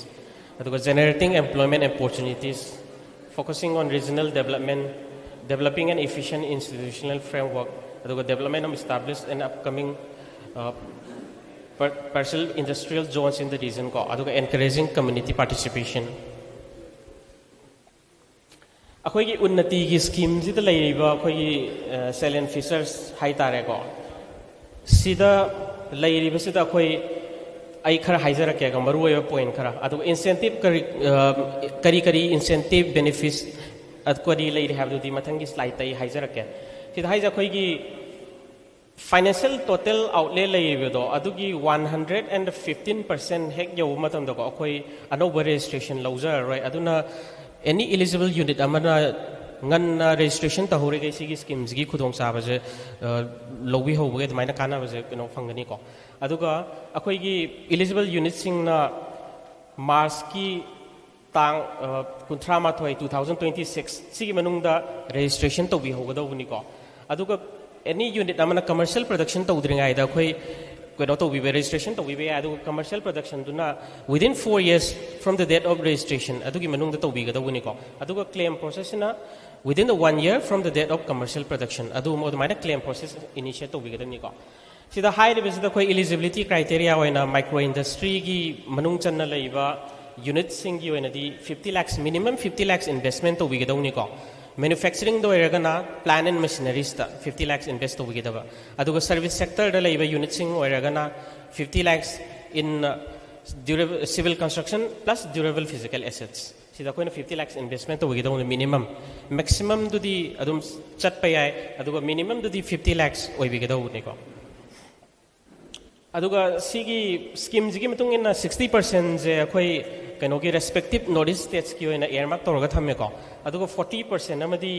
ꯑꯗꯨꯒ generating employment opportunities, focusing on regional development, developing an efficient institutional framework, ꯑꯗꯨꯒ development of established and upcoming, uh, par-, partial industrial zones in the region ꯀꯣ, ꯑꯗꯨꯒ encouraging community participation꯫ ꯑꯩꯈꯣꯏꯒꯤ ꯎꯟꯅꯇꯤꯒꯤ ꯁ꯭ꯀꯤꯝꯁꯤꯗ ꯂꯩꯔꯤꯕ ꯑꯩꯈꯣꯏꯒꯤ, ꯑ, salient features ꯍꯥꯏꯇꯥꯔꯦꯀꯣ꯫ ꯁꯤꯗ ꯂꯩꯔꯤꯕꯁꯤꯗ ꯑꯩꯈꯣꯏ, ꯑꯩ ꯈꯔ ꯍꯥꯏꯖꯔꯛꯀꯦꯀꯣ, ꯃꯔꯨꯑꯣꯏꯕ ꯄꯣꯏꯟ ꯈꯔ꯫ ꯑꯗꯨꯒ ꯏꯟꯁꯦꯟꯇꯤꯞ ꯀꯔꯤ, ꯑ, ꯀꯔꯤ ꯀꯔꯤ ꯏꯟꯁꯦꯟꯇꯤꯞ ꯕꯦꯅꯤꯐꯤꯠꯁ ꯀꯔꯤ ꯂꯩꯔꯤ ꯍꯥꯏꯕꯗꯨꯗꯤ ꯃꯊꯪꯒꯤ ꯁ꯭ꯂꯥꯏꯗꯇ ꯑꯩ ꯍꯥꯏꯖꯔꯛꯀꯦ꯫ ꯁꯤꯗ ꯍꯥꯏꯁꯦ ꯑꯩꯈꯣꯏꯒꯤ financial total outlay ꯂꯩꯔꯤꯕꯗꯣ, ꯑꯗꯨꯒꯤ one hundred and fifteen percent ꯍꯦꯛ ꯌꯧꯕ ꯃꯇꯝꯗꯀꯣ, ꯑꯩꯈꯣꯏ ꯑꯅꯧꯕ ꯔꯦꯖꯤꯁꯇ꯭ꯔꯦꯁꯟ ꯂꯧꯖꯔꯔꯣꯏ꯫ ꯑꯗꯨꯅ any eligible unit ꯑꯃꯅ ꯉꯟꯅ ꯔꯦꯖꯤꯁꯇ꯭ꯔꯦꯁꯟ ꯇꯧꯍꯧꯔꯤꯈꯩ ꯁꯤꯒꯤ ꯁ꯭ꯀꯤꯝꯁꯤꯒꯤ ꯈꯨꯗꯣꯡꯆꯥꯕꯁꯦ, ꯑ, ꯂꯧꯕꯤꯍꯧꯕꯒꯤ ꯑꯗꯨꯃꯥꯏꯅ ꯀꯥꯟꯅꯕꯁꯦ ꯀꯩꯅꯣ ꯐꯪꯒꯅꯤꯀꯣ꯫ ꯑꯗꯨꯒ ꯑꯩꯈꯣꯏꯒꯤ eligible unitꯁꯤꯡꯅ ꯃꯥꯔꯆꯀꯤ ꯇꯥꯡ, ꯑ, ꯀꯨꯟꯊ꯭ꯔꯥ ꯃꯥꯊꯣꯏ, two thousand twenty six ꯁꯤꯒꯤ ꯃꯅꯨꯡꯗ ꯔꯦꯖꯤꯁꯇ꯭ꯔꯦꯁꯟ ꯇꯧꯕꯤꯍꯧꯒꯗꯧꯕꯅꯤꯀꯣ꯫ ꯑꯗꯨꯒ any unit ꯑꯃꯅ commercial production ꯇꯧꯗ꯭ꯔꯤꯉꯩꯗ ꯑꯩꯈꯣꯏ ꯀꯩꯅꯣ ꯇꯧꯕꯤꯕ, ꯔꯦꯖꯤꯁꯇ꯭ꯔꯦꯁꯟ ꯇꯧꯕꯤꯕ ꯌꯥꯏ꯫ ꯑꯗꯨꯒ commercial productionꯗꯨꯅ within four years from the date of registration ꯑꯗꯨꯒꯤ ꯃꯅꯨꯡꯗ ꯇꯧꯕꯤꯒꯗꯧꯕꯅꯤꯀꯣ꯫ ꯑꯗꯨꯒ claim processꯁꯤꯅ within the one year from the date of commercial production ꯑꯗꯨ ꯑꯗꯨꯃꯥꯏꯅ claim process initiate ꯇꯧꯕꯤꯒꯗꯕꯅꯤꯀꯣ꯫ ꯁꯤꯗ ꯍꯥꯏꯔꯤꯕꯁꯤꯗ ꯑꯩꯈꯣꯏ eligibility criteria ꯑꯣꯏꯅ micro industryꯒꯤ ꯃꯅꯨꯡ ꯆꯟꯅ ꯂꯩꯕ unitꯁꯤꯡꯒꯤ ꯑꯣꯏꯅꯗꯤ fifty lakhs, minimum fifty lakhs investment ꯇꯧꯕꯤꯒꯗꯧꯅꯤꯀꯣ꯫ Manufacturingꯗ ꯑꯣꯏꯔꯒꯅ plant and machineries ꯇ fifty lakhs invest ꯇꯧꯕꯤꯒꯗꯕ, ꯑꯗꯨꯒ service sector ꯗ ꯂꯩꯕ unit ꯁꯤꯡ ꯑꯣꯏꯔꯒꯅ fifty lakhs in durable civil construction plus durable physical assets. ꯁꯤꯗ ꯑꯩꯈꯣꯏꯅ fifty lakhs investment ꯇꯧꯕꯤꯒꯗꯧꯕꯅꯤ minimum. Maximum ꯗꯨꯗꯤ ꯑꯗꯨꯝ ꯆꯠꯄ ꯌꯥꯏ, ꯑꯗꯨꯒ minimum ꯗꯨꯗꯤ fifty lakhs ꯑꯣꯏꯕꯤꯒꯗꯧꯕꯅꯤꯀꯣ. ꯑꯗꯨꯒ ꯁꯤꯒꯤ scheme ꯁꯤꯒꯤ ꯃꯇꯨꯡ ꯏꯟꯅ sixty percent ꯁꯦ ꯑꯩꯈꯣꯏ ꯀꯩꯅꯣꯒꯤ respective North East states ꯀꯤ ꯑꯣꯏꯅ earmark ꯇꯧꯔꯒ ꯊꯝꯃꯦꯀꯣ, ꯑꯗꯨꯒ forty percent ꯑꯃꯗꯤ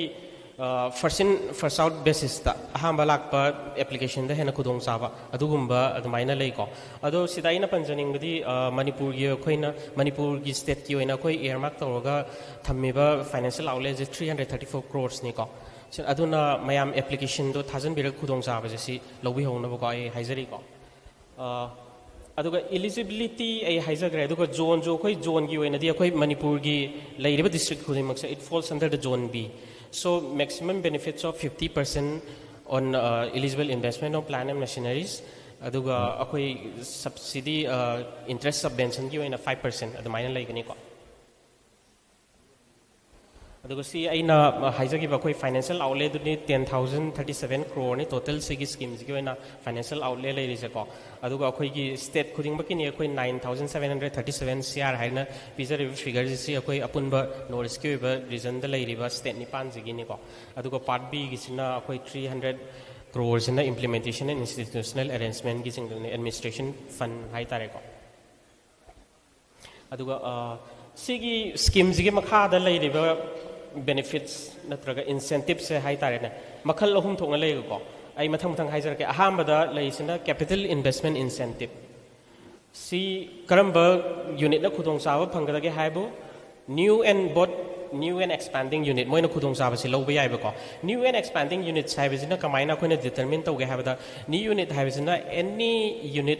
first in first out basis ꯇ ꯑꯍꯥꯟꯕ ꯂꯥꯛꯄ application ꯗ ꯍꯦꯟꯅ ꯈꯨꯗꯣꯡꯆꯥꯕ ꯑꯗꯨꯒꯨꯝꯕ ꯑꯗꯨꯃꯥꯏꯅ ꯂꯩꯀꯣ. ꯑꯗꯣ ꯁꯤꯗ ꯑꯩꯅ ꯄꯟꯖꯅꯤꯡꯕꯗꯤ, ꯑ, ꯃꯅꯤꯄꯨꯔꯒꯤ ꯑꯩꯈꯣꯏꯅ, ꯃꯅꯤꯄꯨꯔꯒꯤ state ꯀꯤ ꯑꯣꯏꯅ ꯑꯩꯈꯣꯏ earmark ꯇꯧꯔꯒ ꯊꯝꯃꯤꯕ financial outlay ꯁꯦ three hundred thirty four crores ꯅꯤꯀꯣ. ꯁꯤ-, ꯑꯗꯨꯅ ꯃꯌꯥꯝ application ꯗꯣ ꯊꯥꯖꯤꯟꯕꯤꯔꯒ ꯈꯨꯗꯣꯡꯆꯥꯕꯁꯦ ꯁꯤ ꯂꯧꯕꯤꯍꯧꯅꯕꯀꯣ ꯑꯩ ꯍꯥꯏꯖꯔꯤꯀꯣ. ꯑ, ꯑꯗꯨꯒ eligibility ꯑꯩ ꯍꯥꯏꯖꯈ꯭ꯔꯦ, ꯑꯗꯨꯒ zone ꯁꯨ ꯑꯩꯈꯣꯏ zone ꯒꯤ ꯑꯣꯏꯅꯗꯤ ꯑꯩꯈꯣꯏ ꯃꯅꯤꯄꯨꯔꯒꯤ ꯂꯩꯔꯤꯕ district ꯈꯨꯗꯤꯡꯃꯛꯁꯦ it falls under the zone B. So maximum benefits of fifty percent on, uh, eligible investment of plant and machineries. ꯑꯗꯨꯒ ꯑꯩꯈꯣꯏ subsidy, uh, interest subvention ꯒꯤ ꯑꯣꯏꯅ five percent ꯑꯗꯨꯃꯥꯏꯅ ꯂꯩꯒꯅꯤꯀꯣ. ꯑꯗꯨꯒ ꯁꯤ ꯑꯩꯅ, ꯑ, ꯍꯥꯏꯖꯈꯤꯕ ꯑꯩꯈꯣꯏ financial outlay ꯗꯨꯅꯤ ten thousand thirty seven crore ꯅꯤ total ꯁꯤꯒꯤ scheme ꯁꯤꯒꯤ ꯑꯣꯏꯅ financial outlay ꯂꯩꯔꯤꯁꯦꯀꯣ. ꯑꯗꯨꯒ ꯑꯩꯈꯣꯏꯒꯤ state ꯈꯨꯗꯤꯡꯃꯛꯀꯤꯅꯤ ꯑꯩꯈꯣꯏ nine thousand seven hundred thirty seven crore ꯍꯥꯏꯅ ꯄꯤꯖꯔꯤꯕ figure ꯁꯤ ꯑꯩꯈꯣꯏ ꯑꯄꯨꯟꯕ North East ꯀꯤ ꯑꯣꯏꯕ region ꯗ ꯂꯩꯔꯤꯕ state ꯅꯤꯄꯥꯟꯁꯤꯒꯤꯅꯤꯀꯣ. ꯑꯗꯨꯒ part B ꯒꯤꯁꯤꯅ ꯑꯩꯈꯣꯏ three hundred crore ꯁꯤꯅ implementation and institutional arrangement ꯒꯤ ꯆꯤꯡꯗꯅꯤ, administration fund ꯍꯥꯏꯇꯥꯔꯦꯀꯣ. ꯑꯗꯨꯒ, ꯑ, ꯁꯤꯒꯤ scheme ꯁꯤꯒꯤ ꯃꯈꯥꯗ ꯂꯩꯔꯤꯕ benefits ꯅꯠꯇ꯭ꯔꯒ incentive ꯁꯦ ꯍꯥꯏꯇꯥꯔꯦꯅꯦ, ꯃꯈꯜ ꯑꯍꯨꯝ ꯊꯣꯛꯅ ꯂꯩꯌꯦꯕꯀꯣ. ꯑꯩ ꯃꯊꯪ ꯃꯊꯪ ꯍꯥꯏꯖꯔꯛꯀꯦ꯫ ꯑꯍꯥꯟꯕꯗ ꯂꯩꯔꯤꯁꯤꯅ capital investment incentive꯫ ꯁꯤ ꯀꯔꯝꯕ unit ꯅ ꯈꯨꯗꯣꯡꯆꯥꯕ ꯐꯪꯒꯗꯒꯦ ꯍꯥꯏꯕꯨ, new and, both new and expanding unit ꯃꯣꯏꯅ ꯈꯨꯗꯣꯡꯆꯥꯕꯁꯤ ꯂꯧꯕ ꯌꯥꯏꯕꯀꯣ꯫ New and expanding units ꯍꯥꯏꯕꯁꯤꯅ ꯀꯃꯥꯏꯅ ꯑꯩꯈꯣꯏꯅ determine ꯇꯧꯒꯦ ꯍꯥꯏꯕꯗ, new unit ꯍꯥꯏꯕꯁꯤꯅ any unit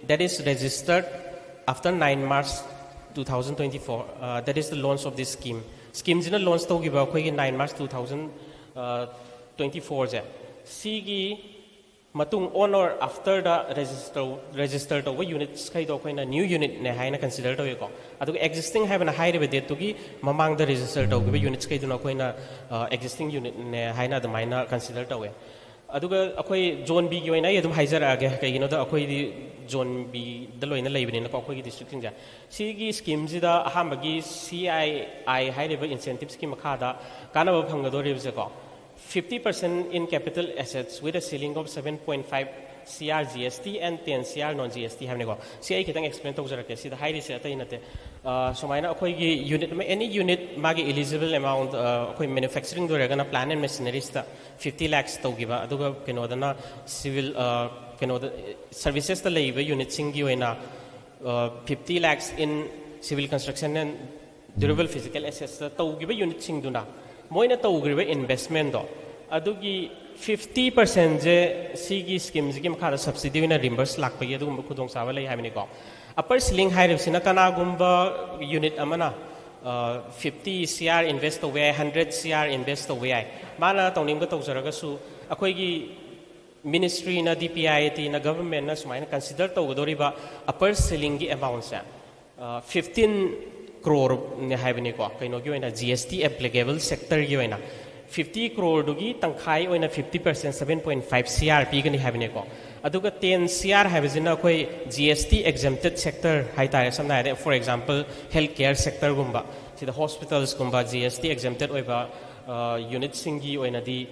that is registered after nine March two thousand twenty four, uh, that is the launch of this scheme. Scheme ꯁꯤꯅ launch ꯇꯧꯈꯤꯕ ꯑꯩꯈꯣꯏꯒꯤ nine March two thousand twenty four ꯁꯦ, ꯁꯤꯒꯤ ꯃꯇꯨꯡ on or after the register register ꯇꯧꯕ units ꯈꯩꯗꯣ ꯑꯩꯈꯣꯏꯅ new unit ꯅꯦ ꯍꯥꯏꯅ consider ꯇꯧꯏꯀꯣ꯫ ꯑꯗꯨꯒ existing ꯍꯥꯏꯕꯅ ꯍꯥꯏꯔꯤꯕ date ꯇꯨꯒꯤ ꯃꯃꯥꯡꯗ register ꯇꯧꯈꯤꯕ units ꯈꯩꯗꯨꯅ ꯑꯩꯈꯣꯏꯅ existing unit ꯅꯦ ꯍꯥꯏꯅ ꯑꯗꯨꯃꯥꯏꯅ consider ꯇꯧꯋꯦ꯫ ꯑꯗꯨꯒ ꯑꯩꯈꯣꯏ zone B ꯒꯤ ꯑꯣꯏꯅ ꯑꯩ ꯑꯗꯨꯝ ꯍꯥꯏꯖꯔꯛꯑꯒꯦ, ꯀꯩꯒꯤꯅꯣꯗ ꯑꯩꯈꯣꯏꯗꯤ zone B ꯗ ꯂꯣꯏꯅ ꯂꯩꯕꯅꯤꯅꯀꯣ ꯑꯩꯈꯣꯏꯒꯤ district ꯁꯤꯡꯁꯦ꯫ ꯁꯤꯒꯤ scheme ꯁꯤꯗ ꯑꯍꯥꯟꯕꯒꯤ C I I ꯍꯥꯏꯔꯤꯕ incentive ꯀꯤ ꯃꯈꯥꯗ ꯀꯥꯟꯅꯕ ꯐꯪꯒꯗꯧꯔꯤꯕꯁꯦꯀꯣ, fifty percent in capital assets with a ceiling of seven point five C R G S T and ten C R non G S T ꯍꯥꯏꯕꯅꯤꯀꯣ꯫ ꯁꯤ ꯑꯩ ꯈꯤꯇꯪ explain ꯇꯧꯖꯔꯛꯀꯦ꯫ ꯁꯤꯗ ꯍꯥꯏꯔꯤꯁꯦ ꯑꯇꯩ ꯅꯠꯇꯦ꯫ ꯑ, ꯁꯨꯃꯥꯏꯅ ꯑꯩꯈꯣꯏꯒꯤ unit ꯑꯃ, any unit ꯃꯥꯒꯤ eligible amount, ꯑ, ꯑꯩꯈꯣꯏ manufacturing ꯗ ꯑꯣꯏꯔꯒꯅ plant and machineries ꯇ fifty lakhs ꯇꯧꯈꯤꯕ, ꯑꯗꯨꯒ ꯀꯩꯅꯣꯗꯅ civil, ꯑ, ꯀꯩꯅꯣꯗ, services ꯇ ꯂꯩꯔꯤꯕ unit ꯁꯤꯡꯒꯤ ꯑꯣꯏꯅ, ꯑ, fifty lakhs in civil construction and durable physical assets ꯇ ꯇꯧꯈꯤꯕ unit ꯁꯤꯡꯗꯨꯅ ꯃꯣꯏꯅ ꯇꯧꯈ꯭ꯔꯤꯕ investment ꯗꯣ, ꯑꯗꯨꯒꯤ fifty percent ꯁꯦ ꯁꯤꯒꯤ scheme ꯁꯤꯒꯤ ꯃꯈꯥꯗ subsidy ꯑꯣꯏꯅ reimburse ꯂꯥꯛꯄꯒꯤ ꯑꯗꯨꯒꯨꯝꯕ ꯈꯨꯗꯣꯡꯆꯥꯕ ꯂꯩ ꯍꯥꯏꯕꯅꯤꯀꯣ꯫ Upper ceiling ꯍꯥꯏꯔꯤꯕꯁꯤꯅ ꯀꯅꯥꯒꯨꯝꯕ unit ꯑꯃꯅ, ꯑ, fifty C R invest ꯇꯧꯕ ꯌꯥꯏ, hundred C R invest ꯇꯧꯕ ꯌꯥꯏ, ꯃꯥꯅ ꯇꯧꯅꯤꯡꯕ ꯇꯧꯖꯔꯒꯁꯨ꯫ ꯑꯩꯈꯣꯏꯒꯤ ministry ꯅ, D P I T ꯅ, government ꯅ ꯁꯨꯃꯥꯏꯅ consider ꯇꯧꯒꯗꯧꯔꯤꯕ upper ceiling ꯒꯤ amount ꯁꯦ, ꯑ, fifteen crore ꯅꯦ ꯍꯥꯏꯕꯅꯤꯀꯣ, ꯀꯩꯅꯣꯒꯤ ꯑꯣꯏꯅ, G S T applicable sector ꯒꯤ ꯑꯣꯏꯅ꯫ Fifty crore ꯗꯨꯒꯤ ꯇꯪꯈꯥꯏ ꯑꯣꯏꯅ fifty percent, seven point five C R ꯄꯤꯒꯅꯤ ꯍꯥꯏꯕꯅꯤꯀꯣ꯫ ꯑꯗꯨꯒ ten C R ꯍꯥꯏꯕꯁꯤꯅ ꯑꯩꯈꯣꯏ G S T exempted sector ꯍꯥꯏꯇꯥꯔꯦ, ꯁꯝꯅ ꯍꯥꯏꯔꯕꯗ, for example, health care sector ꯒꯨꯝꯕ, ꯁꯤꯗ hospitals ꯀꯨꯝꯕ G S T exempted ꯑꯣꯏꯕ, ꯑ, unit ꯁꯤꯡꯒꯤ ꯑꯣꯏꯅꯗꯤ,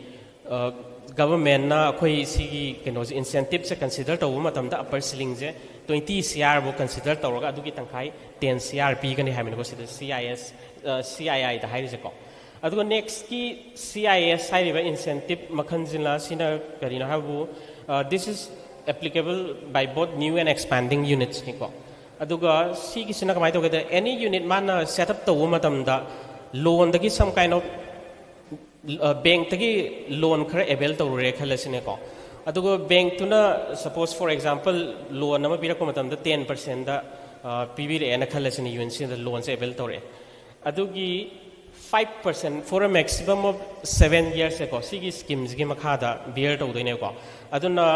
ꯑ, government ꯅ ꯑꯩꯈꯣꯏ ꯁꯤꯒꯤ ꯀꯩꯅꯣꯁꯦ, incentive ꯁꯦ consider ꯇꯧꯕ ꯃꯇꯝꯗ upper ceiling ꯁꯦ twenty C R ꯐꯥꯎ consider ꯇꯧꯔꯒ ꯑꯗꯨꯒꯤ ꯇꯪꯈꯥꯏ ten C R ꯄꯤꯒꯅꯤ ꯍꯥꯏꯕꯅꯤꯀꯣ, ꯁꯤꯗ C I S, ꯑ, C I I ꯗ ꯍꯥꯏꯔꯤꯁꯦꯀꯣ꯫ ꯑꯗꯨꯒ next ꯀꯤ C I S ꯍꯥꯏꯔꯤꯕ incentive ꯃꯈꯜꯁꯤꯅ, ꯁꯤꯅ ꯀꯔꯤꯅꯣ ꯍꯥꯏꯕꯕꯨ, ꯑ, this is applicable by both new and expanding units ꯅꯤꯀꯣ꯫ ꯑꯗꯨꯒ ꯁꯤꯒꯤꯁꯤꯅ ꯀꯃꯥꯏꯅ ꯇꯧꯒꯦꯗ, any unit ꯃꯥꯅ set up ꯇꯧꯕ ꯃꯇꯝꯗ loan ꯗꯒꯤ some kind of, ꯑ, bank ꯇꯒꯤ loan ꯈꯔ avail ꯇꯧꯔꯨꯔꯦ ꯈꯜꯂꯁꯤꯅꯦꯀꯣ꯫ ꯑꯗꯨꯒ bank ꯇꯨꯅ, suppose, for example, loan ꯑꯃ ꯄꯤꯔꯛꯄ ꯃꯇꯝꯗ ten percent ꯗ, ꯑ, ꯄꯤꯕꯤꯔꯛꯑꯦꯅ ꯈꯜꯂꯁꯤꯅꯦ, unit ꯁꯤꯗ loan ꯁꯦ avail ꯇꯧꯔꯛꯑꯦ꯫ ꯑꯗꯨꯒꯤ Five percent for a maximum of seven years ꯀꯣ, ꯁꯤꯒꯤ ꯁ꯭ꯀꯤꯝꯁꯤꯒꯤ ꯃꯈꯥꯗ bear ꯇꯧꯗꯣꯏꯅꯦꯀꯣ꯫ ꯑꯗꯨꯅ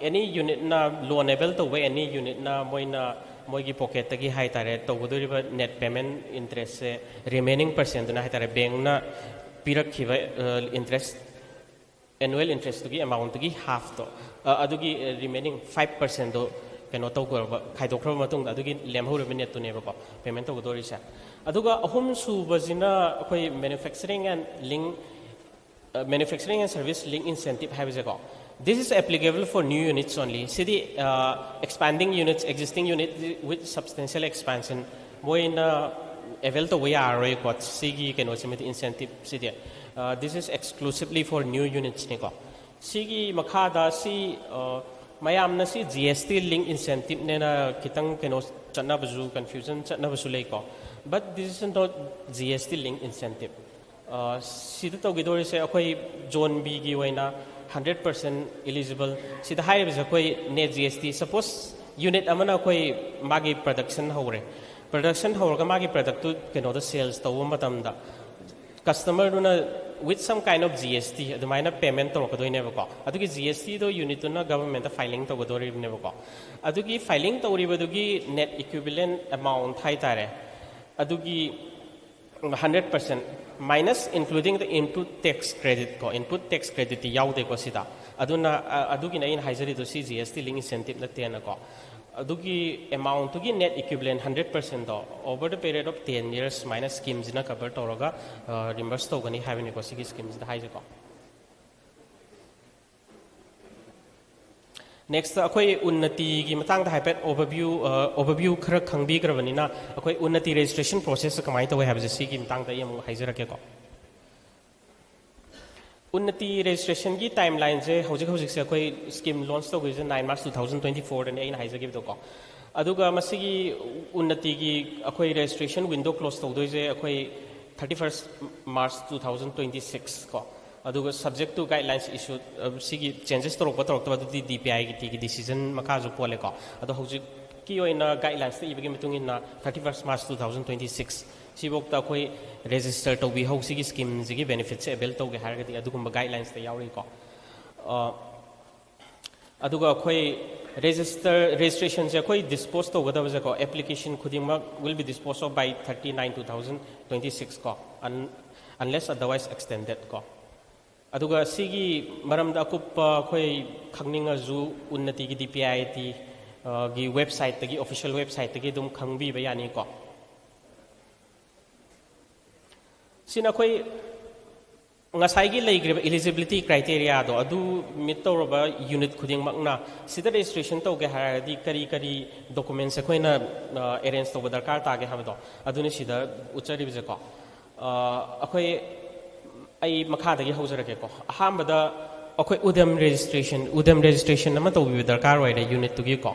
any unitꯅ, loan avail ꯇꯧꯕ any unitꯅ ꯃꯣꯏꯅ ꯃꯣꯏꯒꯤ ꯄꯣꯀꯦꯠꯇꯒꯤ ꯍꯥꯏ ꯇꯥꯔꯦ ꯇꯧꯒꯗꯣꯔꯤꯕ net payment interestꯁꯦ remaining percentꯗꯨꯅ ꯍꯥꯏ ꯇꯥꯔꯦ ꯕꯦꯡꯅ ꯄꯤꯔꯛꯈꯤꯕ interest, annual interestꯇꯨꯒꯤ amountꯇꯨꯒꯤ halfꯇꯣ, ꯑꯗꯨꯒꯤ remaining five percentꯗꯣ ꯀꯩꯅꯣ ꯇꯧꯈ꯭ꯔꯕ, ꯈꯥꯏꯗꯣꯛꯈ꯭ꯔꯕ ꯃꯇꯨꯡꯗ ꯑꯗꯨꯒꯤ ꯂꯦꯝꯍꯧꯔꯤꯕ netꯇꯨꯅꯦꯕꯀꯣ payment ꯇꯧꯒꯗꯧꯔꯤꯁꯦ꯫ ꯑꯗꯨꯒ ꯑꯍꯨꯝ ꯁꯨꯕꯁꯤꯅ ꯑꯩꯈꯣꯏ manufacturing and link, manufacturing and service link incentive ꯍꯥꯏꯕꯁꯦꯀꯣ, this is applicable for new units only. CD expanding units, existing unit with substantial expansion ꯃꯣꯏꯅ avail ꯇꯧꯕ ꯌꯥꯔꯔꯣꯏꯀꯣ ꯁꯤꯒꯤ ꯀꯩꯅꯣꯁꯤꯃꯗꯤ, incentiveꯁꯤꯗꯤ꯫ This is exclusively for new unitsꯅꯤꯀꯣ꯫ ꯁꯤꯒꯤ ꯃꯈꯥꯗ ꯁꯤ ꯃꯌꯥꯝꯅ ꯁꯤ GST link incentiveꯅꯦꯅ ꯈꯤꯇꯪ ꯀꯩꯅꯣ ꯆꯠꯅꯕꯁꯨ, confusion ꯆꯠꯅꯕꯁꯨ ꯂꯩꯀꯣ꯫ But this is not GST link incentive. ꯁꯤꯗ ꯇꯧꯈꯤꯗꯧꯔꯤꯁꯦ ꯑꯩꯈꯣꯏ Zone Bꯒꯤ ꯑꯣꯏꯅ hundred percent eligible꯫ ꯁꯤꯗ ꯍꯥꯏꯔꯤꯕꯁꯦ ꯑꯩꯈꯣꯏ net GST, suppose unit ꯑꯃꯅ ꯑꯩꯈꯣꯏ ꯃꯥꯒꯤ production ꯍꯧꯔꯦ, production ꯍꯧꯔꯒ ꯃꯥꯒꯤ productꯇꯨ ꯀꯩꯅꯣꯗ sales ꯇꯧꯕ ꯃꯇꯝꯗ customerꯗꯨꯅ with some kind of GST ꯑꯗꯨꯃꯥꯏꯅ payment ꯇꯧꯔꯛꯀꯗꯣꯏꯅꯦꯕꯀꯣ꯫ ꯑꯗꯨꯒꯤ GSTꯗꯣ unitꯇꯨꯅ governmentꯇ filing ꯇꯧꯒꯗꯧꯔꯤꯕꯅꯦꯕꯀꯣ꯫ ꯑꯗꯨꯒꯤ filing ꯇꯧꯔꯤꯕꯗꯨꯒꯤ net equivalent amount ꯍꯥꯏ ꯇꯥꯔꯦ, ꯑꯗꯨꯒꯤ hundred percent minus including the input tax credit ꯀꯣ, input tax creditꯇꯤ ꯌꯥꯎꯗꯦꯀꯣ ꯁꯤꯗ꯫ ꯑꯗꯨꯅ ꯑꯗꯨꯒꯤꯅ ꯑꯩꯅ ꯍꯥꯏꯖꯔꯤꯗꯣ ꯁꯤ GST link incentive ꯅꯠꯇꯦꯅꯀꯣ꯫ ꯑꯗꯨꯒꯤ amountꯇꯨꯒꯤ net equivalent hundred percentꯗꯣ over the period of ten years ꯁꯨꯃꯥꯏꯅ schemeꯁꯤꯅ cover ꯇꯧꯔꯒ reimburse ꯇꯧꯒꯅꯤ ꯍꯥꯏꯕꯅꯤꯀꯣ ꯁꯤꯒꯤ schemeꯁꯤꯗ ꯍꯥꯏꯁꯦꯀꯣ꯫ Next ꯑꯩꯈꯣꯏ ꯎꯟꯅꯇꯤꯒꯤ ꯃꯇꯥꯡꯗ ꯍꯥꯏꯐꯦꯠ overview, overview ꯈꯔ ꯈꯪꯕꯤꯈ꯭ꯔꯕꯅꯤꯅ ꯑꯩꯈꯣꯏ ꯎꯟꯅꯇꯤ registration process ꯀꯃꯥꯏꯅ ꯇꯧꯋꯦ ꯍꯥꯏꯕꯁꯦ ꯁꯤꯒꯤ ꯃꯇꯥꯡꯗ ꯑꯩ ꯑꯃꯨꯛ ꯍꯥꯏꯖꯔꯛꯀꯦꯀꯣ꯫ ꯎꯟꯅꯇꯤ registrationꯒꯤ timelineꯁꯦ ꯍꯧꯖꯤꯛ ꯍꯧꯖꯤꯛꯁꯦ ꯑꯩꯈꯣꯏ scheme launch ꯇꯧꯈꯤꯕꯁꯦ nine March two thousand twenty fourꯗꯅꯤ ꯑꯩꯅ ꯍꯥꯏꯖꯈꯤꯕꯗꯣꯀꯣ꯫ ꯑꯗꯨꯒ ꯃꯁꯤꯒꯤ ꯎꯟꯅꯇꯤꯒꯤ ꯑꯩꯈꯣꯏ registration window close ꯇꯧꯗꯣꯏꯁꯦ ꯑꯩꯈꯣꯏ thirty first March two thousand twenty six ꯀꯣ꯫ ꯑꯗꯨꯒ subject to guidelines issue, ꯁꯤꯒꯤ changes ꯇꯧꯔꯛꯄ ꯇꯧꯔꯛꯇꯕ ꯑꯗꯨꯗꯤ DPITꯒꯤ decision ꯃꯈꯥꯁꯨ ꯄꯣꯜꯂꯦꯀꯣ꯫ ꯑꯗꯣ ꯍꯧꯖꯤꯛ ꯒꯤ ꯑꯣꯏꯅ ꯒꯥꯏꯗꯂꯥꯏꯟꯁꯇ ꯏꯕꯒꯤ ꯃꯇꯨꯡ ꯏꯟꯅ thirty first March two thousand twenty six ꯁꯤꯐꯥꯎꯗ ꯑꯩꯈꯣꯏ ꯔꯦꯖꯤꯁꯇꯔ ꯇꯧꯕꯤꯍꯧ, ꯁꯤꯒꯤ ꯁ꯭ꯀꯤꯝꯁꯤꯒꯤ ꯕꯦꯅꯤꯐꯤꯠꯁꯦ ꯑꯦꯕꯦꯜ ꯇꯧꯒꯦ ꯍꯥꯏꯔꯒꯗꯤ ꯑꯗꯨꯒꯨꯝꯕ ꯒꯥꯏꯗꯂꯥꯏꯟꯁꯇ ꯌꯥꯎꯔꯤꯀꯣ꯫ ꯑ, ꯑꯗꯨꯒ ꯑꯩꯈꯣꯏ ꯔꯦꯖꯤꯁꯇꯔ ꯔꯦꯖꯤꯁꯇ꯭ꯔꯦꯁꯟꯁꯦ ꯑꯩꯈꯣꯏ ꯗꯤꯁꯄꯣꯁ ꯇꯧꯒꯗꯕꯁꯦꯀꯣ, ꯑꯦꯄ꯭ꯂꯤꯀꯦꯁꯟ ꯈꯨꯗꯤꯡꯃꯛ will be disposed of by thirty nine two thousand twenty six ꯀꯣ, unless otherwise extended ꯀꯣ꯫ ꯑꯗꯨꯒ ꯁꯤꯒꯤ ꯃꯔꯝꯗ ꯑꯀꯨꯞꯄ ꯑꯩꯈꯣꯏ ꯈꯪꯅꯤꯡꯉꯁꯨ ꯎꯟꯅꯇꯤꯒꯤ ꯗꯤ ꯄꯤ ꯑꯥꯏ ꯑꯥꯏ ꯇꯤ ꯒꯤ ꯋꯦꯕꯁꯥꯏꯠꯇꯒꯤ, ꯑꯣꯐꯤꯁꯤꯌꯦꯜ ꯋꯦꯕꯁꯥꯏꯠꯇꯒꯤ ꯑꯗꯨꯝ ꯈꯪꯕꯤꯕ ꯌꯥꯅꯤꯀꯣ꯫ ꯁꯤꯅ ꯑꯩꯈꯣꯏ ꯉꯁꯥꯏꯒꯤ ꯂꯩꯈ꯭ꯔꯤꯕ ꯏꯂꯤꯖꯤꯕꯤꯂꯤꯇꯤ ꯀ꯭ꯔꯥꯏꯇꯦꯔꯤꯌꯥꯗꯣ ꯑꯗꯨ ꯃꯤꯠ ꯇꯧꯔꯕ ꯌꯨꯅꯤꯠ ꯈꯨꯗꯤꯡꯃꯛꯅ ꯁꯤꯗ ꯔꯦꯖꯤꯁꯇ꯭ꯔꯦꯁꯟ ꯇꯧꯒꯦ ꯍꯥꯏꯔꯒꯗꯤ ꯀꯔꯤ ꯀꯔꯤ ꯗꯣꯀꯨꯃꯦꯟꯁ ꯑꯩꯈꯣꯏꯅ ꯑꯦꯔꯦꯟꯖ ꯇꯧꯕ ꯗꯔꯀꯥꯔ ꯇꯥꯒꯦ ꯍꯥꯏꯕꯗꯣ ꯑꯗꯨꯅꯤ ꯁꯤꯗ ꯎꯠꯆꯔꯤꯕꯁꯦꯀꯣ꯫ ꯑ, ꯑꯩꯈꯣꯏ, ꯑꯩ ꯃꯈꯥꯗꯒꯤ ꯍꯧꯖꯔꯛꯀꯦꯀꯣ꯫ ꯑꯍꯥꯟꯕꯗ ꯑꯩꯈꯣꯏ ꯎꯗꯝ ꯔꯦꯖꯤꯁꯇ꯭ꯔꯦꯁꯟ, ꯎꯗꯝ ꯔꯦꯖꯤꯁꯇ꯭ꯔꯦꯁꯟ ꯑꯃ ꯇꯧꯕꯤꯕ ꯗꯔꯀꯥꯔ ꯑꯣꯏꯔꯦ ꯌꯨꯅꯤꯠꯇꯨꯒꯤꯀꯣ꯫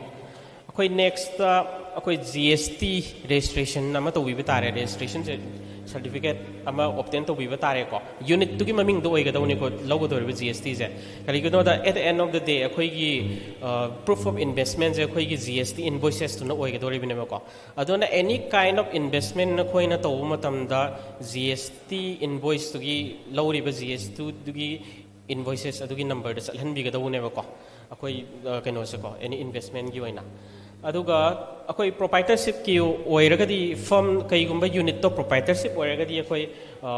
ꯑꯩꯈꯣꯏ ꯅꯦꯛꯁꯇ ꯑꯩꯈꯣꯏ ꯖꯤ ꯑꯦꯁ ꯇꯤ ꯔꯦꯖꯤꯁꯇ꯭ꯔꯦꯁꯟ ꯑꯃ ꯇꯧꯕꯤꯕ ꯇꯥꯔꯦ꯫ ꯔꯦꯖꯤꯁꯇ꯭ꯔꯦꯁꯟꯁꯦ ꯁꯥꯔꯇꯤꯐꯤꯀꯦꯠ ꯑꯃ ꯑꯣꯞꯇꯦꯟ ꯇꯧꯕꯤꯕ ꯇꯥꯔꯦꯀꯣ꯫ ꯌꯨꯅꯤꯠꯇꯨꯒꯤ ꯃꯃꯤꯡꯗꯣ ꯑꯣꯏꯒꯗꯧꯅꯤꯀꯣ, ꯂꯧꯒꯗꯧꯔꯤꯕ ꯖꯤ ꯑꯦꯁ ꯇꯤꯁꯦ꯫ ꯀꯔꯤꯒꯤꯅꯣꯗ, at the end of the day ꯑꯩꯈꯣꯏꯒꯤ proof of investmentꯁꯦ ꯑꯩꯈꯣꯏꯒꯤ ꯖꯤ ꯑꯦꯁ ꯇꯤ ꯏꯟꯚꯣꯏꯁꯦꯁꯇꯨꯅ ꯑꯣꯏꯒꯗꯧꯔꯤꯕꯅꯦꯕꯀꯣ꯫ ꯑꯗꯨꯅ any kind of investment ꯅꯈꯣꯏꯅ ꯇꯧꯕ ꯃꯇꯝꯗ ꯖꯤ ꯑꯦꯁ ꯇꯤ ꯏꯟꯚꯣꯏꯁꯇꯨꯒꯤ, ꯂꯧꯔꯤꯕ ꯖꯤ ꯑꯦꯁ ꯇꯤꯗꯨꯒꯤ ꯏꯟꯚꯣꯏꯁꯦꯁ ꯑꯗꯨꯒꯤ ꯅꯝꯕꯔꯗ ꯆꯠꯍꯟꯕꯤꯒꯗꯧꯕꯅꯦꯕꯀꯣ, ꯑꯩꯈꯣꯏ, ꯑ, ꯀꯩꯅꯣꯁꯦꯀꯣ, ꯑꯦꯅꯤ ꯏꯟꯚꯦꯁꯃꯦꯟꯒꯤ ꯑꯣꯏꯅ꯫ ꯑꯗꯨꯒ ꯑꯩꯈꯣꯏ ꯄ꯭ꯔꯣꯄꯥꯏꯇꯔꯁꯤꯞꯀꯤ ꯑꯣꯏꯔꯒꯗꯤ, ꯐꯔꯝ ꯀꯩꯒꯨꯝꯕ ꯌꯨꯅꯤꯠꯇꯣ ꯄ꯭ꯔꯣꯄꯥꯏꯇꯔꯁꯤꯞ ꯑꯣꯏꯔꯒꯗꯤ ꯑꯩꯈꯣꯏ, ꯑ,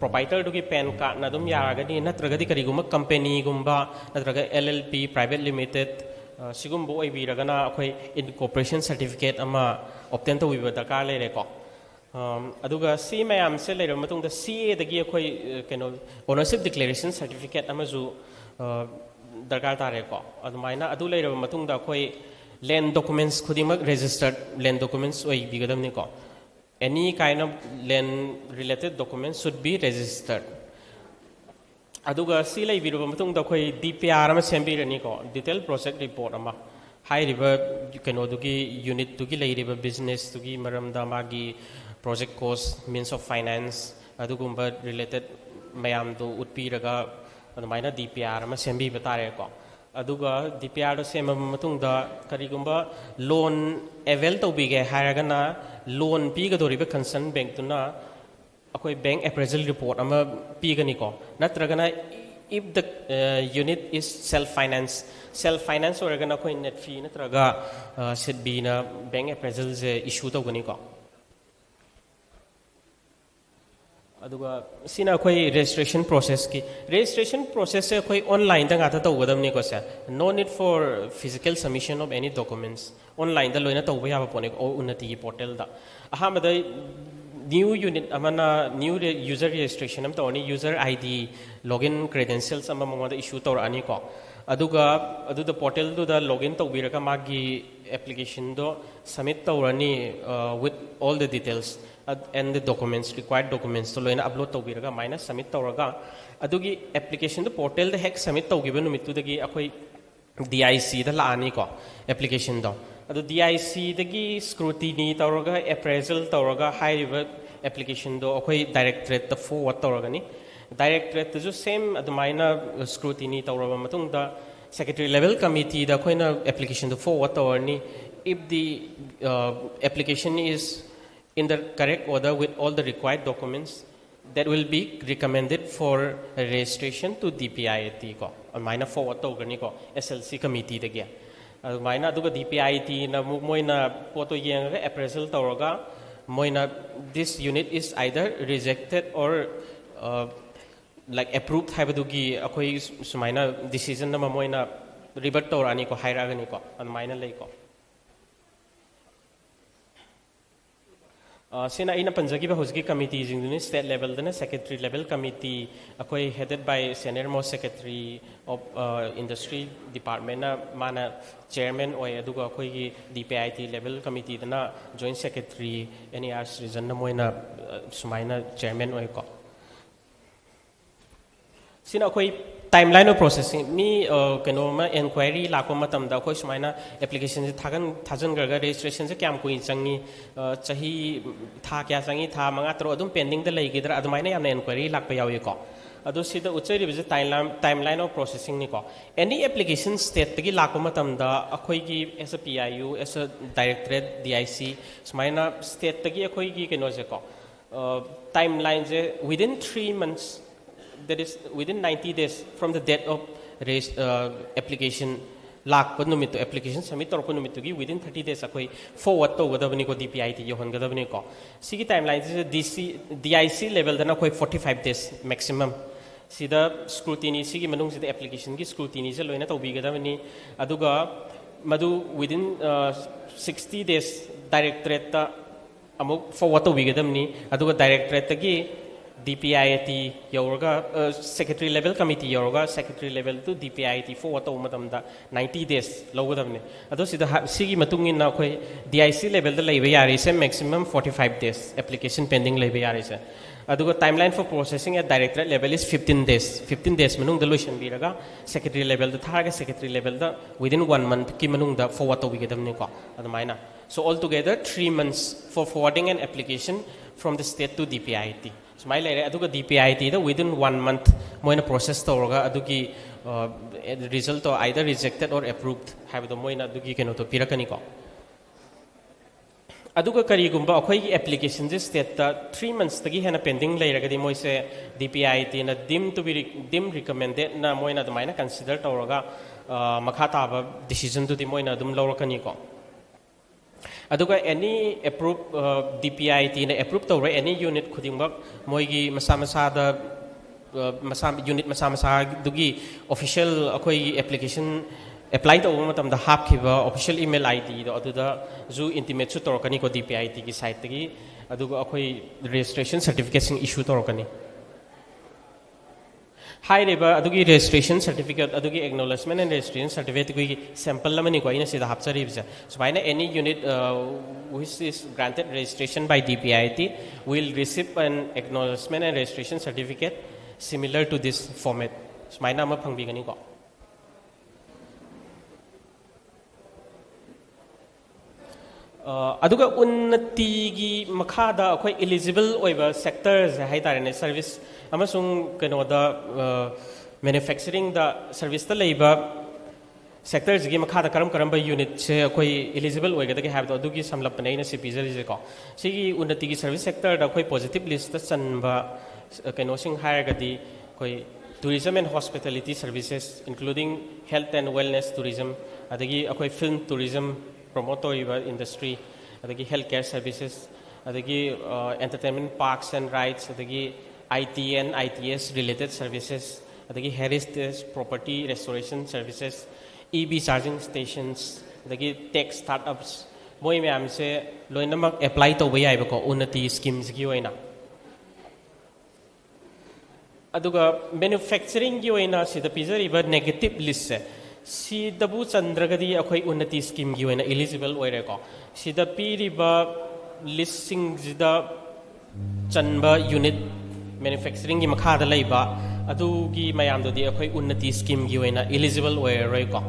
ꯄ꯭ꯔꯣꯄꯥꯏꯇꯔꯗꯨꯒꯤ ꯄꯦꯟ ꯀꯥꯔꯠꯅ ꯑꯗꯨꯝ ꯌꯥꯔꯒꯅꯤ, ꯅꯠꯇ꯭ꯔꯒꯗꯤ ꯀꯔꯤꯒꯨꯝꯕ ꯀꯝꯄꯦꯅꯤꯒꯨꯝꯕ ꯅꯠꯇ꯭ꯔꯒ L L P, private limited, ꯑ, ꯁꯤꯒꯨꯝꯕ ꯑꯣꯏꯕꯤꯔꯒꯅ ꯑꯩꯈꯣꯏ ꯏꯟꯀꯣꯔꯄꯣꯔꯦꯁꯟ ꯁꯥꯔꯇꯤꯐꯤꯀꯦꯠ ꯑꯃ ꯑꯣꯞꯇꯦꯟ ꯇꯧꯕꯤꯕ ꯗꯔꯀꯥꯔ ꯂꯩꯔꯦꯀꯣ꯫ ꯑꯝ, ꯑꯗꯨꯒ ꯁꯤ ꯃꯌꯥꯝꯁꯦ ꯂꯩꯔꯕ ꯃꯇꯨꯡꯗ ꯁꯤ ꯑꯦꯗꯒꯤ ꯑꯩꯈꯣꯏ, ꯑ, ꯀꯩꯅꯣ, ꯑꯣꯅꯔꯁꯤꯞ ꯗꯤꯀ꯭ꯂꯦꯔꯦꯁꯟ ꯁꯥꯔꯇꯤꯐꯤꯀꯦꯠ ꯑꯃꯁꯨ, ꯑ, ꯗꯔꯀꯥꯔ ꯇꯥꯔꯦꯀꯣ꯫ ꯑꯗꯨꯃꯥꯏꯅ ꯑꯗꯨ ꯂꯩꯔꯕ ꯃꯇꯨꯡꯗ ꯑꯩꯈꯣꯏ ꯂꯦꯟ ꯗꯣꯀꯨꯃꯦꯟꯁ ꯈꯨꯗꯤꯡꯃꯛ ꯔꯦꯖꯤꯁꯇꯔꯠ ꯂꯦꯟ documents ꯑꯣꯏꯕꯤꯒꯗꯕꯅꯤꯀꯣ꯫ Any kind of land related document should be registered. ꯑꯗꯨꯒ ꯁꯤ ꯂꯩꯕꯤꯔꯕ ꯃꯇꯨꯡꯗ ꯑꯩꯈꯣꯏ ꯗꯤ ꯄꯤ ꯑꯥꯔ ꯑꯃ ꯁꯦꯝꯕꯤꯔꯅꯤꯀꯣ, ꯗꯤꯇꯦꯜ ꯄ꯭ꯔꯣꯖꯦꯛ ꯔꯤꯄꯣꯔꯠ ꯑꯃ꯫ ꯍꯥꯏꯔꯤꯕ ꯀꯩꯅꯣꯗꯨꯒꯤ, ꯌꯨꯅꯤꯠꯇꯨꯒꯤ ꯂꯩꯔꯤꯕ ꯕꯤꯖꯤꯅꯦꯁꯇꯨꯒꯤ ꯃꯔꯝꯗ, ꯃꯥꯒꯤ project cost, means of finance, ꯑꯗꯨꯒꯨꯝꯕ ꯔꯤꯂꯦꯇꯦꯠ ꯃꯌꯥꯝꯗꯣ ꯎꯠꯄꯤꯔꯒ ꯑꯗꯨꯃꯥꯏꯅ ꯗꯤ ꯄꯤ ꯑꯥꯔ ꯑꯃ ꯁꯦꯝꯕꯤꯕ ꯇꯥꯔꯦꯀꯣ꯫ ꯑꯗꯨꯒ ꯗꯤ ꯄꯤ ꯑꯥꯔꯗꯣ ꯁꯦꯝꯃꯕ ꯃꯇꯨꯡꯗ ꯀꯔꯤꯒꯨꯝꯕ ꯂꯣꯟ ꯑꯦꯕꯦꯜ ꯇꯧꯕꯤꯒꯦ ꯍꯥꯏꯔꯒꯅ ꯂꯣꯟ ꯄꯤꯒꯗꯧꯔꯤꯕ ꯀꯟꯁꯔꯟ ꯕꯦꯡꯛꯇꯨꯅ ꯑꯩꯈꯣꯏ ꯕꯦꯡꯛ ꯑꯦꯄ꯭ꯔꯦꯖꯦꯜ ꯔꯤꯄꯣꯔꯠ ꯑꯃ ꯄꯤꯒꯅꯤꯀꯣ꯫ ꯅꯠꯇ꯭ꯔꯒꯅ if the unit is self finance, self finance ꯑꯣꯏꯔꯒꯅ ꯑꯩꯈꯣꯏ ꯅꯦꯠꯐꯤ ꯅꯠꯇ꯭ꯔꯒ ꯁꯤꯗꯕꯤꯅ ꯕꯦꯡꯛ ꯑꯦꯄ꯭ꯔꯦꯖꯦꯜꯁꯦ ꯏꯁꯨ ꯇꯧꯒꯅꯤꯀꯣ꯫ ꯑꯗꯨꯒ ꯁꯤꯅ ꯑꯩꯈꯣꯏ ꯔꯦꯖꯤꯁꯇ꯭ꯔꯦꯁꯟ ꯄ꯭ꯔꯣꯁꯦꯁꯀꯤ꯫ ꯔꯦꯖꯤꯁꯇ꯭ꯔꯦꯁꯟ ꯄ꯭ꯔꯣꯁꯦꯁꯁꯦ ꯑꯩꯈꯣꯏ ꯑꯣꯟꯂꯥꯏꯟꯗ ꯉꯥꯛꯇ ꯇꯧꯒꯗꯕꯅꯤꯀꯣ ꯁꯦ꯫ No need for physical submission of any documents. ꯑꯣꯟꯂꯥꯏꯟꯗ ꯂꯣꯏꯅ ꯇꯧꯕ ꯌꯥꯕ ꯄꯣꯠꯅꯤ ꯎꯟꯅꯇꯤꯒꯤ ꯄꯣꯔꯇꯦꯜꯗ꯫ ꯑꯍꯥꯟꯕꯗ ꯅ꯭ꯌꯨ ꯌꯨꯅꯤꯠ ꯑꯃꯅ ꯅ꯭ꯌꯨ ꯌꯨꯖꯔ ꯔꯦꯖꯤꯁꯇ꯭ꯔꯦꯁꯟ ꯑꯃ ꯇꯧꯔꯅꯤ꯫ ꯌꯨꯖꯔ ꯑꯥꯏ ꯗꯤ, ꯂꯣꯒꯏꯟ ꯀ꯭ꯔꯦꯗꯦꯟꯁꯤꯌꯦꯜꯁ ꯑꯃ ꯃꯉꯣꯟꯗ ꯏꯁꯨ ꯇꯧꯔꯛꯑꯅꯤꯀꯣ꯫ ꯑꯗꯨꯒ ꯑꯗꯨꯗ ꯄꯣꯔꯇꯦꯜꯗꯨꯗ ꯂꯣꯒꯏꯟ ꯇꯧꯕꯤꯔꯒ ꯃꯥꯒꯤ ꯑꯦꯄ꯭ꯂꯤꯀꯦꯁꯟꯗꯣ ꯁꯕꯃꯤꯠ ꯇꯧꯔꯅꯤ, with all the details and the documents, required documentsꯇꯣ ꯂꯣꯏꯅ ꯑꯞꯂꯣꯗ ꯇꯧꯕꯤꯔꯒ ꯑꯗꯨꯃꯥꯏꯅ ꯁꯕꯃꯤꯠ ꯇꯧꯔꯒ ꯑꯗꯨꯒꯤ ꯑꯦꯄ꯭ꯂꯤꯀꯦꯁꯟꯗꯣ ꯄꯣꯔꯇꯦꯜꯗ ꯍꯦꯛ ꯁꯕꯃꯤꯠ ꯇꯧꯈꯤꯕ ꯅꯨꯃꯤꯠꯇꯨꯗꯒꯤ ꯑꯩꯈꯣꯏ ꯗꯤ ꯑꯥꯏ ꯁꯤꯗ ꯂꯥꯛꯑꯅꯤꯀꯣ ꯑꯦꯄ꯭ꯂꯤꯀꯦꯁꯟꯗꯣ꯫ ꯑꯗꯨ ꯗꯤ ꯑꯥꯏ ꯁꯤꯗꯒꯤ ꯁ꯭ꯀ꯭ꯔꯨꯇꯤꯅꯤ ꯇꯧꯔꯒ ꯑꯦꯄ꯭ꯔꯦꯖꯦꯜ ꯇꯧꯔꯒ ꯍꯥꯏꯔꯤꯕ ꯑꯦꯄ꯭ꯂꯤꯀꯦꯁꯟꯗꯣ ꯑꯩꯈꯣꯏ ꯗꯥꯏꯔꯦꯛꯇꯣꯔꯦꯠꯇ ꯐꯣꯔꯋꯥꯔꯗ ꯇꯧꯔꯒꯅꯤ꯫ ꯗꯥꯏꯔꯦꯛꯇꯣꯔꯦꯠꯇꯁꯨ ꯁꯦꯝ ꯑꯗꯨꯃꯥꯏꯅ ꯁ꯭ꯀ꯭ꯔꯨꯇꯤꯅꯤ ꯇꯧꯔꯕ ꯃꯇꯨꯡꯗ ꯁꯦꯀ꯭ꯔꯦꯇꯔꯤ ꯂꯦꯚꯦꯜ ꯀꯃꯤꯇꯤꯗ ꯑꯩꯈꯣꯏꯅ ꯑꯦꯄ꯭ꯂꯤꯀꯦꯁꯟꯗꯣ ꯐꯣꯔꯋꯥꯔꯗ ꯇꯧꯔꯅꯤ꯫ If the application is in the correct order with all the required documents, that will be recommended for registration to D P I A T ꯀꯣ꯫ ꯑꯗꯨꯃꯥꯏꯅ ꯐꯣꯔꯋꯥꯔꯗ ꯇꯧꯒꯅꯤꯀꯣ ꯑꯦꯁ ꯑꯦꯜ ꯁꯤ ꯀꯃꯤꯇꯤꯗꯒꯤ꯫ ꯑꯗꯨꯃꯥꯏꯅ ꯑꯗꯨꯒ ꯗꯤ P ꯑꯥꯏ ꯇꯤꯅ ꯑꯃꯨꯛ ꯃꯣꯏꯅ ꯄꯣꯠꯇꯣ ꯌꯦꯡꯉꯒ ꯑꯦꯄ꯭ꯔꯦꯖꯦꯜ ꯇꯧꯔꯒ ꯃꯣꯏꯅ this unit is either rejected or like approved ꯍꯥꯏꯕꯗꯨꯒꯤ ꯑꯩꯈꯣꯏ ꯁꯨꯃꯥꯏꯅ ꯗꯤꯁꯤꯖꯟ ꯑꯃ ꯃꯣꯏꯅ ꯔꯤꯚꯔꯠ ꯇꯧꯔꯛꯑꯅꯤꯀꯣ, ꯍꯥꯏꯔꯛꯑꯒꯅꯤꯀꯣ꯫ ꯑꯗꯨꯃꯥꯏꯅ ꯂꯩꯀꯣ꯫ ꯁꯤꯅ ꯑꯩꯅ ꯄꯟꯖꯈꯤꯕ ꯍꯧꯖꯤꯛꯀꯤ ꯀꯃꯤꯇꯤꯁꯤꯡꯗꯨꯅꯤ꯫ ꯁ꯭ꯇꯦꯠ ꯂꯦꯚꯦꯜꯗꯅ ꯁꯦꯀ꯭ꯔꯦꯇꯔꯤ ꯂꯦꯚꯦꯜ ꯀꯃꯤꯇꯤ, ꯑꯩꯈꯣꯏ headed by senior most secretary of industry departmentꯅ ꯃꯥꯅ ꯆꯤꯌꯔꯃꯦꯟ ꯑꯣꯏ꯫ ꯑꯗꯨꯒ ꯑꯩꯈꯣꯏꯒꯤ D P I T level ꯀꯃꯤꯇꯤꯗꯅ joint secretary N E R ꯁ꯭ꯔꯤꯖꯟꯅ ꯃꯣꯏꯅ ꯁꯨꯃꯥꯏꯅ ꯆꯤꯌꯔꯃꯦꯟ ꯑꯣꯏꯀꯣ꯫ ꯁꯤꯅ ꯑꯩꯈꯣꯏ Timeline of processing, ꯃꯤ ꯑ, ꯀꯩꯅꯣ ꯑꯃ, inquiry ꯂꯥꯛꯄ ꯃꯇꯝꯗ ꯑꯩꯈꯣꯏ ꯁꯨꯃꯥꯏꯅ applicationꯁꯦ ꯊꯥꯒꯟ ꯊꯥꯖꯤꯟꯈ꯭ꯔꯒ registrationꯁꯦ ꯀꯌꯥꯝ ꯀꯨꯏꯅ ꯆꯪꯉꯤ, ꯑ, ꯆꯍꯤ, ꯊꯥ ꯀꯌꯥ ꯆꯪꯉꯤ, ꯊꯥ ꯃꯉꯥ ꯇꯔꯨꯛ ꯑꯗꯨꯝ pendingꯗ ꯂꯩꯈꯤꯗ꯭ꯔꯥ, ꯑꯗꯨꯃꯥꯏꯅ ꯌꯥꯝꯅ inquiry ꯂꯥꯛꯄ ꯌꯥꯎꯏꯀꯣ꯫ ꯑꯗꯣ ꯁꯤꯗ ꯎꯠꯆꯔꯤꯕꯁꯦ timeline, timeline of processingꯅꯤꯀꯣ꯫ Any application stateꯇꯒꯤ ꯂꯥꯛꯄ ꯃꯇꯝꯗ ꯑꯩꯈꯣꯏꯒꯤ as a PIU, as a directorate, DIC, ꯁꯨꯃꯥꯏꯅ stateꯇꯒꯤ ꯑꯩꯈꯣꯏꯒꯤ ꯀꯩꯅꯣꯁꯦꯀꯣ, timelineꯁꯦ within three months, that is within ninety days from the date of raise, uh, application ꯂꯥꯛꯄ ꯅꯨꯃꯤꯠꯇꯣ, application submit ꯇꯧꯔꯛꯄ ꯅꯨꯃꯤꯠꯇꯨꯒꯤ within thirty days ꯑꯩꯈꯣꯏ forward ꯇꯧꯒꯗꯕꯅꯤꯀꯣ, DPIT ꯌꯧꯍꯟꯒꯗꯕꯅꯤꯀꯣ꯫ ꯁꯤꯒꯤ timelineꯁꯤꯗ DC, DIC levelꯗꯅ ꯑꯩꯈꯣꯏ forty five days maximum꯫ ꯁꯤꯗ scrutiny, ꯁꯤꯒꯤ ꯃꯅꯨꯡꯁꯤꯗ applicationꯒꯤ scrutinyꯁꯦ ꯂꯣꯏꯅ ꯇꯧꯕꯤꯒꯗꯕꯅꯤ꯫ ꯑꯗꯨꯒ ꯃꯗꯨ within sixty days directorateꯇ ꯑꯃꯨꯛ forward ꯇꯧꯕꯤꯒꯗꯕꯅꯤ꯫ ꯑꯗꯨꯒ directorateꯇꯒꯤ DPIT ꯌꯧꯔꯒ, secretary level committee ꯌꯧꯔꯒ, secretary level to DPIT forward ꯇꯧꯕ ꯃꯇꯝꯗ ninety days ꯂꯧꯒꯗꯕꯅꯤ꯫ ꯑꯗꯣ ꯁꯤꯗ ꯍꯥ-, ꯁꯤꯒꯤ ꯃꯇꯨꯡ ꯏꯟꯅ ꯑꯩꯈꯣꯏ DIC levelꯗ ꯂꯩꯕ ꯌꯥꯔꯤꯁꯦ maximum forty five days, application pending ꯂꯩꯕ ꯌꯥꯔꯤꯁꯦ꯫ ꯑꯗꯨꯒ timeline for processing at directorate level is fifteen days, fifteen days ꯃꯅꯨꯡꯗ ꯂꯣꯏꯁꯤꯟꯕꯤꯔꯒ secretary levelꯗ ꯊꯥꯔꯒ, secretary levelꯗ within one monthꯀꯤ ꯃꯅꯨꯡꯗ forward ꯇꯧꯕꯤꯒꯗꯕꯅꯤꯀꯣ꯫ ꯑꯗꯨꯃꯥꯏꯅ, so altogether three months for forwarding an application from the state to DPIT꯫ ꯁꯨꯃꯥꯏꯅ ꯂꯩꯔꯦ꯫ ꯑꯗꯨꯒ DPITꯗ within one month ꯃꯣꯏꯅ process ꯇꯧꯔꯒ ꯑꯗꯨꯒꯤ resultꯇꯣ either rejected or approved ꯍꯥꯏꯕꯗꯣ ꯃꯣꯏꯅ ꯑꯗꯨꯒꯤ ꯀꯩꯅꯣꯗꯣ ꯄꯤꯔꯛꯀꯅꯤꯀꯣ꯫ ꯑꯗꯨꯒ ꯀꯔꯤꯒꯨꯝꯕ ꯑꯩꯈꯣꯏꯒꯤ applicationꯁꯦ stateꯇ three monthsꯇꯒꯤ ꯍꯦꯟꯅ pending ꯂꯩꯔꯒꯗꯤ ꯃꯣꯏꯁꯦ DPITꯅ deem to be re-, deem recommendedꯅ ꯃꯣꯏꯅ ꯑꯗꯨꯃꯥꯏꯅ consider ꯇꯧꯔꯒ ꯃꯈꯥ ꯇꯥꯕ decisionꯗꯨꯗꯤ ꯃꯣꯏꯅ ꯑꯗꯨꯝ ꯂꯧꯔꯛꯀꯅꯤꯀꯣ꯫ ꯑꯗꯨꯒ any approve, DPITꯅ approve ꯇꯧꯔ any unit ꯈꯨꯗꯤꯡꯃꯛ ꯃꯣꯏꯒꯤ ꯃꯁꯥ ꯃꯁꯥꯗ, ꯃꯁꯥ, unit ꯃꯁꯥ ꯃꯁꯥꯗꯨꯒꯤ official ꯑꯩꯈꯣꯏꯒꯤ application apply ꯇꯧꯕ ꯃꯇꯝꯗ ꯍꯥꯞꯈꯤꯕ official email IDꯗꯣ ꯑꯗꯨꯗꯁꯨ intimateꯁꯨ ꯇꯧꯔꯛꯀꯅꯤꯀꯣ DPITꯒꯤ sideꯇꯒꯤ꯫ ꯑꯗꯨꯒ ꯑꯩꯈꯣꯏ registration certificateꯁꯤꯡ issue ꯇꯧꯔꯛꯀꯅꯤ꯫ ꯍꯥꯏꯔꯤꯕ ꯑꯗꯨꯒꯤ registration certificate, ꯑꯗꯨꯒꯤ acknowledgement and registration certificateꯇꯨꯒꯤ sample ꯑꯃꯅꯤꯀꯣ ꯑꯩꯅ ꯁꯤꯗ ꯍꯥꯞꯆꯔꯤꯕꯁꯦ꯫ ꯁꯨꯃꯥꯏꯅ any unit which is granted registration by DPIT will receive an acknowledgement and registration certificate similar to this format꯫ ꯁꯨꯃꯥꯏꯅ ꯑꯃ ꯐꯪꯕꯤꯒꯅꯤꯀꯣ꯫ ꯑ, ꯑꯗꯨꯒ ꯎꯟꯅꯇꯤꯒꯤ ꯃꯈꯥꯗ ꯑꯩꯈꯣꯏ eligible ꯑꯣꯏꯕ sectorꯁꯦ ꯍꯥꯏ ꯇꯥꯔꯦꯅꯦ, service ꯑꯃꯁꯨꯡ ꯀꯩꯅꯣꯗ, ꯑ, manufacturingꯗ serviceꯇ ꯂꯩꯕ sectorꯁꯤꯒꯤ ꯃꯈꯥꯗ ꯀꯔꯝ ꯀꯔꯝꯕ unitꯁꯦ ꯑꯩꯈꯣꯏ eligible ꯑꯣꯏꯒꯗꯒꯦ ꯍꯥꯏꯕꯗꯣ, ꯑꯗꯨꯒꯤ ꯁꯝꯂꯞꯄꯅꯦ ꯑꯩꯅ ꯁꯤ ꯄꯤꯖꯔꯤꯁꯦꯀꯣ꯫ ꯁꯤꯒꯤ ꯎꯟꯅꯇꯤꯒꯤ service sectorꯗ ꯑꯩꯈꯣꯏ positive listꯇ ꯆꯟꯕ, ꯑ, ꯀꯩꯅꯣꯁꯤꯡ ꯍꯥꯏꯔꯒꯗꯤ ꯑꯩꯈꯣꯏ tourism and hospitality services, including health and wellness tourism, ꯑꯗꯒꯤ ꯑꯩꯈꯣꯏ film tourism promote ꯇꯧꯔꯤꯕ industry, ꯑꯗꯒꯤ health care services, ꯑꯗꯒꯤ, ꯑ, entertainment parks and rides, ꯑꯗꯒꯤ I T and I T S related services, ꯑꯗꯒꯤ heritage property restoration services, E V charging stations, ꯑꯗꯒꯤ tech startups, ꯃꯣꯏ ꯃꯌꯥꯝꯁꯦ ꯂꯣꯏꯅꯃꯛ apply ꯇꯧꯕ ꯌꯥꯏꯕꯀꯣ, ꯎꯟꯅꯇꯤ schemeꯁꯤꯒꯤ ꯑꯣꯏꯅ꯫ ꯑꯗꯨꯒ manufacturingꯒꯤ ꯑꯣꯏꯅ ꯁꯤꯗ ꯄꯤꯖꯔꯤꯕ negative listꯁꯦ, ꯁꯤꯗꯕꯨ ꯆꯟꯗ꯭ꯔꯒꯗꯤ ꯑꯩꯈꯣꯏ ꯎꯟꯅꯇꯤ schemeꯒꯤ ꯑꯣꯏꯅ eligible ꯑꯣꯏꯔꯦꯀꯣ꯫ ꯁꯤꯗ ꯄꯤꯔꯤꯕ listꯁꯤꯡꯁꯤꯗ ꯆꯟꯕ unit, manufacturingꯒꯤ ꯃꯈꯥꯗ ꯂꯩꯕ ꯑꯗꯨꯒꯤ ꯃꯌꯥꯝꯗꯨꯗꯤ ꯑꯩꯈꯣꯏ ꯎꯟꯅꯇꯤ schemeꯒꯤ ꯑꯣꯏꯅ eligible ꯑꯣꯏꯔꯔꯣꯏꯀꯣ꯫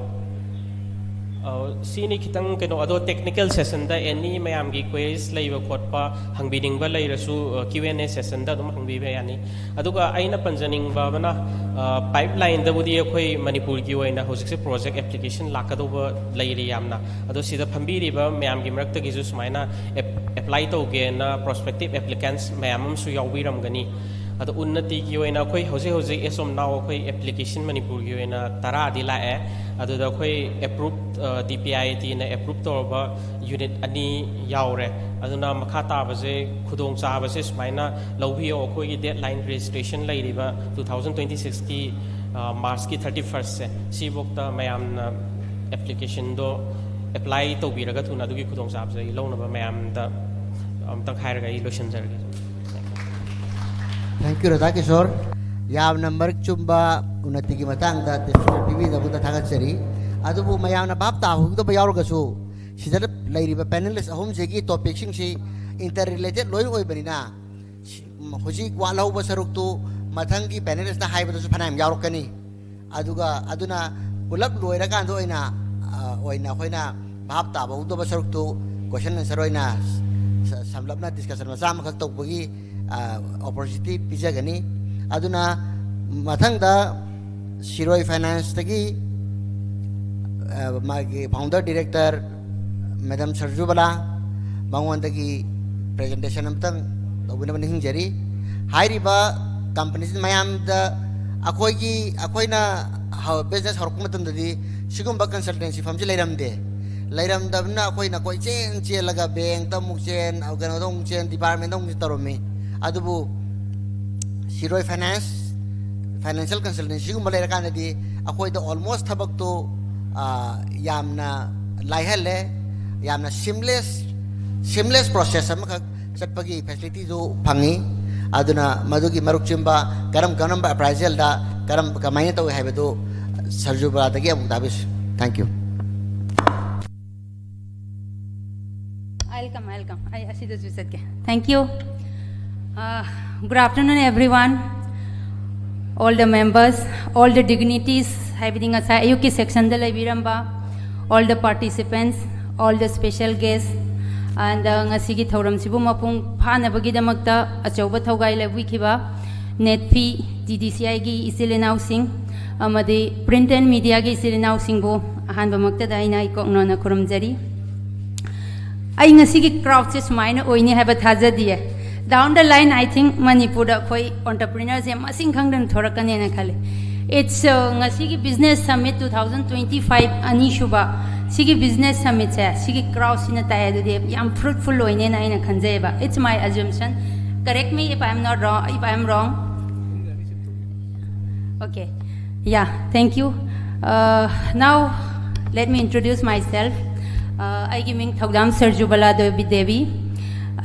ꯑ, ꯁꯤꯅꯤ ꯈꯤꯇꯪ ꯀꯩꯅꯣ, ꯑꯗꯣ technical sessionꯗ any ꯃꯌꯥꯝꯒꯤ queries ꯂꯩꯕ ꯈꯣꯠꯄ ꯍꯪꯕꯤꯅꯤꯡꯕ ꯂꯩꯔꯁꯨ, ꯑ, Q and A sessionꯗ ꯑꯗꯨꯝ ꯍꯪꯕꯤꯕ ꯌꯥꯅꯤ꯫ ꯑꯗꯨꯒ ꯑꯩꯅ ꯄꯟꯖꯅꯤꯡꯕ ꯑꯃꯅ, ꯑ, pipelineꯗꯕꯨꯗꯤ ꯑꯩꯈꯣꯏ ꯃꯅꯤꯄꯨꯔꯒꯤ ꯑꯣꯏꯅ ꯍꯧꯖꯤꯛꯁꯦ project application ꯂꯥꯛꯀꯗꯧꯕ ꯂꯩꯔꯤ ꯌꯥꯝꯅ꯫ ꯑꯗꯣ ꯁꯤꯗ ꯐꯝꯕꯤꯔꯤꯕ ꯃꯌꯥꯝꯒꯤ ꯃꯔꯛꯇꯒꯤꯁꯨ ꯁꯨꯃꯥꯏꯅ ꯑꯦꯞ-, apply ꯇꯧꯒꯦꯅ prospective applicants ꯃꯌꯥꯝ ꯑꯃꯁꯨ ꯌꯥꯎꯕꯤꯔꯝꯒꯅꯤ꯫ ꯑꯗꯣ ꯎꯟꯅꯇꯤꯒꯤ ꯑꯣꯏꯅ ꯑꯩꯈꯣꯏ ꯍꯧꯖꯤꯛ ꯍꯧꯖꯤꯛ as of now ꯑꯩꯈꯣꯏ application ꯃꯅꯤꯄꯨꯔꯒꯤ ꯑꯣꯏꯅ ꯇꯔꯥꯗꯤ ꯂꯥꯛꯑꯦ꯫ ꯑꯗꯨꯗ ꯑꯩꯈꯣꯏ approved, ꯑ, D P I Tꯅ approve ꯇꯧꯔꯕ unit ꯑꯅꯤ ꯌꯥꯎꯔꯦ꯫ ꯑꯗꯨꯅ ꯃꯈꯥ ꯇꯥꯕꯁꯦ, ꯈꯨꯗꯣꯡꯆꯥꯕꯁꯦ ꯁꯨꯃꯥꯏꯅ ꯂꯧꯕꯤꯌꯣ꯫ ꯑꯩꯈꯣꯏꯒꯤ deadline registration ꯂꯩꯔꯤꯕ two thousand twenty sixꯀꯤ, ꯑ, Marchꯀꯤ thirty firstꯁꯦ, ꯁꯤꯐꯧꯇ ꯃꯌꯥꯝꯅ applicationꯗꯣ apply ꯇꯧꯕꯤꯔꯒ ꯊꯨꯅ ꯑꯗꯨꯒꯤ ꯈꯨꯗꯣꯡꯆꯥꯕꯁꯦ ꯑꯩ ꯂꯧꯅꯕ ꯃꯌꯥꯝꯗ ꯑꯝꯇꯪ ꯍꯥꯏꯔꯒ ꯑꯩ ꯂꯣꯏꯁꯤꯟꯖꯔꯒꯦ꯫ Thank you, Radha Kishore. ꯌꯥꯝꯅ ꯃꯔꯤꯛ ꯆꯨꯝꯕ ꯎꯟꯅꯇꯤꯒꯤ ꯃꯇꯥꯡꯗ discussion ꯄꯤꯕꯤꯅꯕꯗ ꯊꯥꯒꯠꯆꯔꯤ꯫ ꯑꯗꯨꯕꯨ ꯃꯌꯥꯝꯅ ꯚꯥꯞ ꯇꯥꯍꯧꯗꯕ ꯌꯥꯎꯔꯒꯁꯨ, ꯁꯤꯗ ꯂꯩꯔꯤꯕ panelist ꯑꯍꯨꯝꯁꯤꯒꯤ topicꯁꯤꯡꯁꯤ interrelated ꯂꯣꯏ ꯑꯣꯏꯕꯅꯤꯅ, ꯍꯧꯖꯤꯛ ꯋꯥꯠꯍꯧꯕ ꯁꯔꯨꯛꯇꯨ ꯃꯊꯪꯒꯤ ꯄꯦꯅꯦꯂꯤꯁꯅ ꯍꯥꯏꯕꯗꯁꯨ ꯐꯅꯌꯥꯝ ꯌꯥꯎꯔꯛꯀꯅꯤ꯫ ꯑꯗꯨꯒ ꯑꯗꯨꯅ ꯄꯨꯂꯞ ꯂꯣꯏꯔꯀꯥꯟꯗ ꯑꯣꯏꯅ ꯑ, ꯑꯣꯏꯅ ꯑꯩꯈꯣꯏꯅ ꯚꯥꯞ ꯇꯥꯕ ꯍꯧꯗꯕ ꯁꯔꯨꯛꯇꯨ ꯀꯣꯏꯁꯟ ꯑꯟꯁꯔ ꯑꯣꯏꯅ ꯁ- ꯁꯝꯂꯞꯅ ꯗꯤꯁꯀꯁꯟ ꯃꯆꯥ ꯑꯃꯈꯛ ꯇꯧꯕꯒꯤ ꯑꯣꯄꯣꯔꯆꯨꯅꯤꯇꯤ ꯄꯤꯖꯒꯅꯤ꯫ ꯑꯗꯨꯅ ꯃꯊꯪꯗ ꯁꯤꯔꯣꯏ ꯐꯥꯏꯅꯥꯟꯁꯇꯒꯤ ꯑ, ꯃꯥꯒꯤ ꯐꯥꯎꯟꯗꯔ ꯗꯤꯔꯦꯛꯇꯔ ꯃꯦꯗꯥꯝ ꯁꯔꯖꯨꯕꯂꯥ, ꯃꯉꯣꯟꯗꯒꯤ ꯄ꯭ꯔꯖꯦꯟꯇꯦꯁꯟ ꯑꯃꯇꯪ ꯇꯧꯕꯤꯅꯕ ꯅꯤꯡꯁꯤꯡꯖꯔꯤ꯫ ꯍꯥꯏꯔꯤꯕ ꯀꯝꯄꯅꯤꯁꯤ ꯃꯌꯥꯝꯗ ꯑꯩꯈꯣꯏꯒꯤ ꯑꯩꯈꯣꯏꯅ ꯕꯤꯖꯤꯅꯦꯁ ꯍꯧꯔꯛꯄ ꯃꯇꯝꯗꯗꯤ ꯁꯤꯒꯨꯝꯕ ꯀꯟꯁꯜꯇꯦꯟꯁꯤ ꯐꯝꯁꯤ ꯂꯩꯔꯝꯗꯦ꯫ ꯂꯩꯔꯝꯗꯕꯅꯤꯅ ꯑꯩꯈꯣꯏꯅ ꯀꯣꯏꯆꯦꯟ ꯆꯦꯜꯂꯒ ꯕꯦꯡꯛꯇ ꯑꯃꯨꯛ ꯆꯦꯟ, ꯀꯩꯅꯣꯗ ꯑꯃꯨꯛ ꯆꯦꯟ, ꯗꯤꯄꯥꯔꯠꯃꯦꯟꯗ ꯑꯃꯨꯛ ꯇꯧꯔꯝꯃꯤ꯫ ꯑꯗꯨꯕꯨ ꯁꯤꯔꯣꯏ ꯐꯥꯏꯅꯥꯟꯁ, ꯐꯥꯏꯅꯥꯟꯁꯤꯌꯦꯜ ꯀꯟꯁꯜꯇꯦꯟꯁꯤꯒꯨꯝꯕ ꯂꯩꯔꯀꯥꯟꯗꯗꯤ ꯑꯩꯈꯣꯏꯗ ꯑꯣꯜꯃꯣꯁ ꯊꯕꯛꯇꯣ ꯑ, ꯌꯥꯝꯅ ꯂꯥꯏꯍꯜꯂꯦ꯫ ꯌꯥꯝꯅ ꯁꯤꯝꯂꯦꯁ ꯁꯤꯝꯂꯦꯁ ꯄ꯭ꯔꯣꯁꯦꯁ ꯑꯃꯈꯛ ꯆꯠꯄꯒꯤ ꯐꯦꯁꯤꯂꯤꯇꯤꯗꯨ ꯐꯪꯉꯤ꯫ ꯑꯗꯨꯅ ꯃꯗꯨꯒꯤ ꯃꯔꯨꯞ ꯆꯨꯝꯕ ꯀꯔꯝ ꯀꯔꯝꯕ ꯑꯦꯄ꯭ꯔꯥꯏꯖꯦꯜꯗ ꯀꯔꯝ ꯀꯃꯥꯏꯅ ꯇꯧꯏ ꯍꯥꯏꯕꯗꯨ ꯁꯔꯖꯨꯕꯂꯥꯗꯒꯤ ꯑꯃꯨꯛ ꯇꯥꯕꯤꯁꯤ꯫ Thank you. I'll come, I'll come. ꯑꯩ ꯑꯁꯤꯗꯁꯨ ꯆꯠꯀꯦ꯫ Thank you. Uh, good afternoon, everyone. All the members, all the dignitaries, ꯍꯥꯏꯕꯗꯤ ꯉꯁꯥꯏ ꯑꯌꯨꯛꯀꯤ ꯁꯦꯛꯁꯟꯗ ꯂꯩꯕꯤꯔꯝꯕ, all the participants, all the special guests, and uh, ꯉꯁꯤꯒꯤ ꯊꯧꯔꯝꯁꯤꯕꯨ ꯃꯄꯨꯡ ꯐꯥꯅꯕꯒꯤꯗꯃꯛꯇ ꯑꯆꯧꯕ ꯊꯧꯒꯥꯏ ꯂꯧꯕꯤꯈꯤꯕ ꯅꯦꯠꯐꯤ ꯇꯤ ꯗꯤ ꯁꯤ ꯑꯥꯏꯒꯤ ꯏꯆꯤꯜ ꯏꯅꯥꯎꯁꯤꯡ ꯑꯃꯗꯤ ꯄ꯭ꯔꯤꯟꯠ ꯑꯦꯟ ꯃꯤꯗꯤꯌꯥꯒꯤ ꯏꯆꯤꯜ ꯏꯅꯥꯎꯁꯤꯡꯕꯨ ꯑꯍꯥꯟꯕꯃꯛꯇꯗ ꯑꯩꯅ ꯏꯀꯣꯛꯅꯣꯅ ꯈꯨꯔꯨꯝꯖꯔꯤ꯫ ꯑꯩ ꯉꯁꯤꯒꯤ ꯀ꯭ꯔꯥꯎꯗꯁꯦ ꯁꯨꯃꯥꯏꯅ ꯑꯣꯏꯅꯤ ꯍꯥꯏꯕ ꯊꯥꯖꯗꯤꯌꯦ꯫ Down the line, I think ꯃꯅꯤꯄꯨꯔꯗ ꯑꯩꯈꯣꯏ ꯑꯣꯟꯇꯔꯄ꯭ꯔꯤꯅꯔꯁꯦ ꯃꯁꯤꯡ ꯈꯪꯗꯅ ꯊꯣꯔꯛꯀꯅꯦꯅ ꯈꯜꯂꯤ꯫ It's uh, ꯉꯁꯤꯒꯤ business submit two thousand twenty five ꯑꯅꯤꯁꯨꯕ ꯁꯤꯒꯤ ꯕꯤꯖꯤꯅꯦꯁ ꯁꯃꯤꯠꯁꯦ ꯁꯤꯒꯤ ꯀ꯭ꯔꯥꯎꯗꯁꯤꯅ ꯇꯥꯏ ꯑꯗꯨꯗꯤ ꯌꯥꯝ ꯐ꯭ꯔꯨꯠꯐꯨꯜ ꯑꯣꯏꯅꯦꯅ ꯑꯩꯅ ꯈꯟꯖꯩꯑꯕ꯫ It's my assumption. Correct me if I am not wrong, if I am wrong. Okay. Yeah, thank you. Uh, now, let me introduce myself. Uh, ꯑꯩꯒꯤ ꯃꯤꯡ ꯊꯧꯗꯥꯝ ꯁꯔꯖꯨꯕꯂꯥ ꯗꯦꯕꯤ ꯗꯦꯕꯤ꯫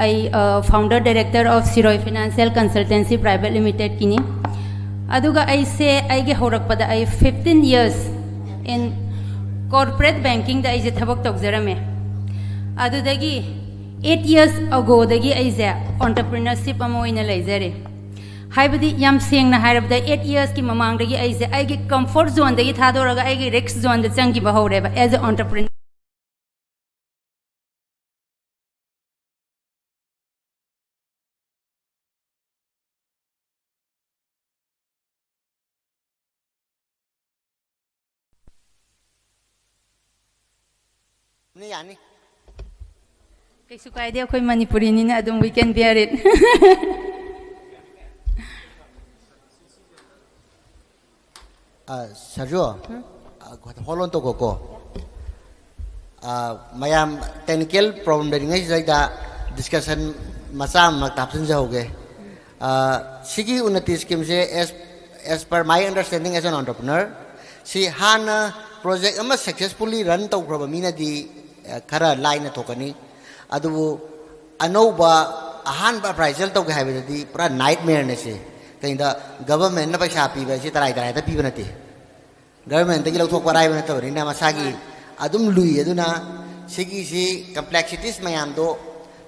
ꯑꯩ uh, founder director of Siroi Financial Consultancy Private Limited ꯀꯤꯅꯤ꯫ ꯑꯗꯨꯒ ꯑꯩꯁꯦ ꯑꯩꯒꯤ ꯍꯧꯔꯛꯄꯗ ꯑꯩ fifteen years in corporate banking ꯗ ꯑꯩꯁꯦ ꯊꯕꯛ ꯇꯧꯖꯔꯝꯃꯦ꯫ ꯑꯗꯨꯗꯒꯤ eight years ago ꯗꯒꯤ ꯑꯩꯁꯦ entrepreneurship ꯑꯃ ꯑꯣꯏꯅ ꯂꯩꯖꯔꯦ꯫ ꯍꯥꯏꯕꯗꯤ, ꯌꯥꯝ ꯁꯦꯡꯅ ꯍꯥꯏꯔꯕꯗ, ꯑꯩꯠ ꯏꯌꯔꯁꯀꯤ ꯃꯃꯥꯡꯗꯒꯤ ꯑꯩꯁꯦ ꯑꯩꯒꯤ ꯀꯝꯐꯣꯔꯠ ꯖꯣꯟꯗꯒꯤ ꯊꯥꯗꯣꯔꯒ ꯑꯩꯒꯤ ꯔꯤꯁ꯭ꯛ ꯖꯣꯟꯗ ꯆꯪꯈꯤꯕ ꯍꯧꯔꯦꯕ, as a entrepreneur. ꯌꯥꯅꯤ, ꯌꯥꯅꯤ. ꯀꯩꯁꯨ ꯀꯥꯏꯗꯦ, ꯑꯩꯈꯣꯏ ꯃꯅꯤꯄꯨꯔꯤꯅꯤꯅ ꯑꯗꯨꯝ we can bear it. ꯑ, ꯁꯔꯖꯨ, ꯑ, ꯍꯣꯜ ꯑꯣꯟ ꯇꯧꯈꯣꯀꯣ. ꯑ, ꯃꯌꯥꯝ ꯇꯦꯛꯅꯤꯀꯦꯜ ꯄ꯭ꯔꯣꯕ꯭ꯂꯦꯝ ꯂꯩꯔꯤꯉꯩꯁꯤꯗꯩꯗ ꯗꯤꯁꯀꯁꯟ ꯃꯆꯥ ꯑꯃ ꯃꯔꯛꯇ ꯍꯥꯞꯆꯤꯟꯖꯍꯧꯒꯦ. ꯑ, ꯁꯤꯒꯤ ꯎꯟꯅꯇꯤ ꯁ꯭ꯀꯤꯝꯁꯦ, as, as per my understanding as an entrepreneur, ꯁꯤ ꯍꯥꯟꯅ ꯄ꯭ꯔꯣꯖꯦꯛ ꯑꯃ ꯁꯛꯁꯦꯁꯐꯨꯜꯂꯤ ꯔꯟ ꯇꯧꯈ꯭ꯔꯕ ꯃꯤꯅꯗꯤ, ꯑ, ꯈꯔ ꯂꯥꯏꯅ ꯊꯣꯛꯀꯅꯤ. ꯑꯗꯨꯕꯨ ꯑꯅꯧꯕ ꯑꯍꯥꯟꯕ ꯑꯦꯄ꯭ꯔꯥꯏꯖꯦꯜ ꯇꯧꯒꯦ ꯍꯥꯏꯕꯗꯗꯤ ꯄꯨꯔꯥ ꯅꯥꯏꯠꯃꯤꯌꯔꯅꯦ ꯁꯤ. ꯀꯩꯗ ꯒꯚꯔꯟꯃꯦꯟꯠꯅ ꯄꯩꯁꯥ ꯄꯤꯕ ꯍꯥꯏꯁꯤ ꯇꯔꯥꯏ ꯇꯔꯥꯏꯗ ꯄꯤꯕ ꯅꯠꯇꯦ. ꯒꯚꯔꯟꯃꯦꯟꯠꯇꯒꯤ ꯂꯧꯊꯣꯛꯄ ꯑꯔꯥꯏꯕ ꯅꯠꯇꯕꯅꯤꯅ ꯃꯁꯥꯒꯤ ꯑꯗꯨꯝ ꯂꯨꯏ. ꯑꯗꯨꯅ ꯁꯤꯒꯤꯁꯤ ꯀꯝꯄ꯭ꯂꯦꯛꯁꯤꯇꯤꯁ ꯃꯌꯥꯝꯗꯣ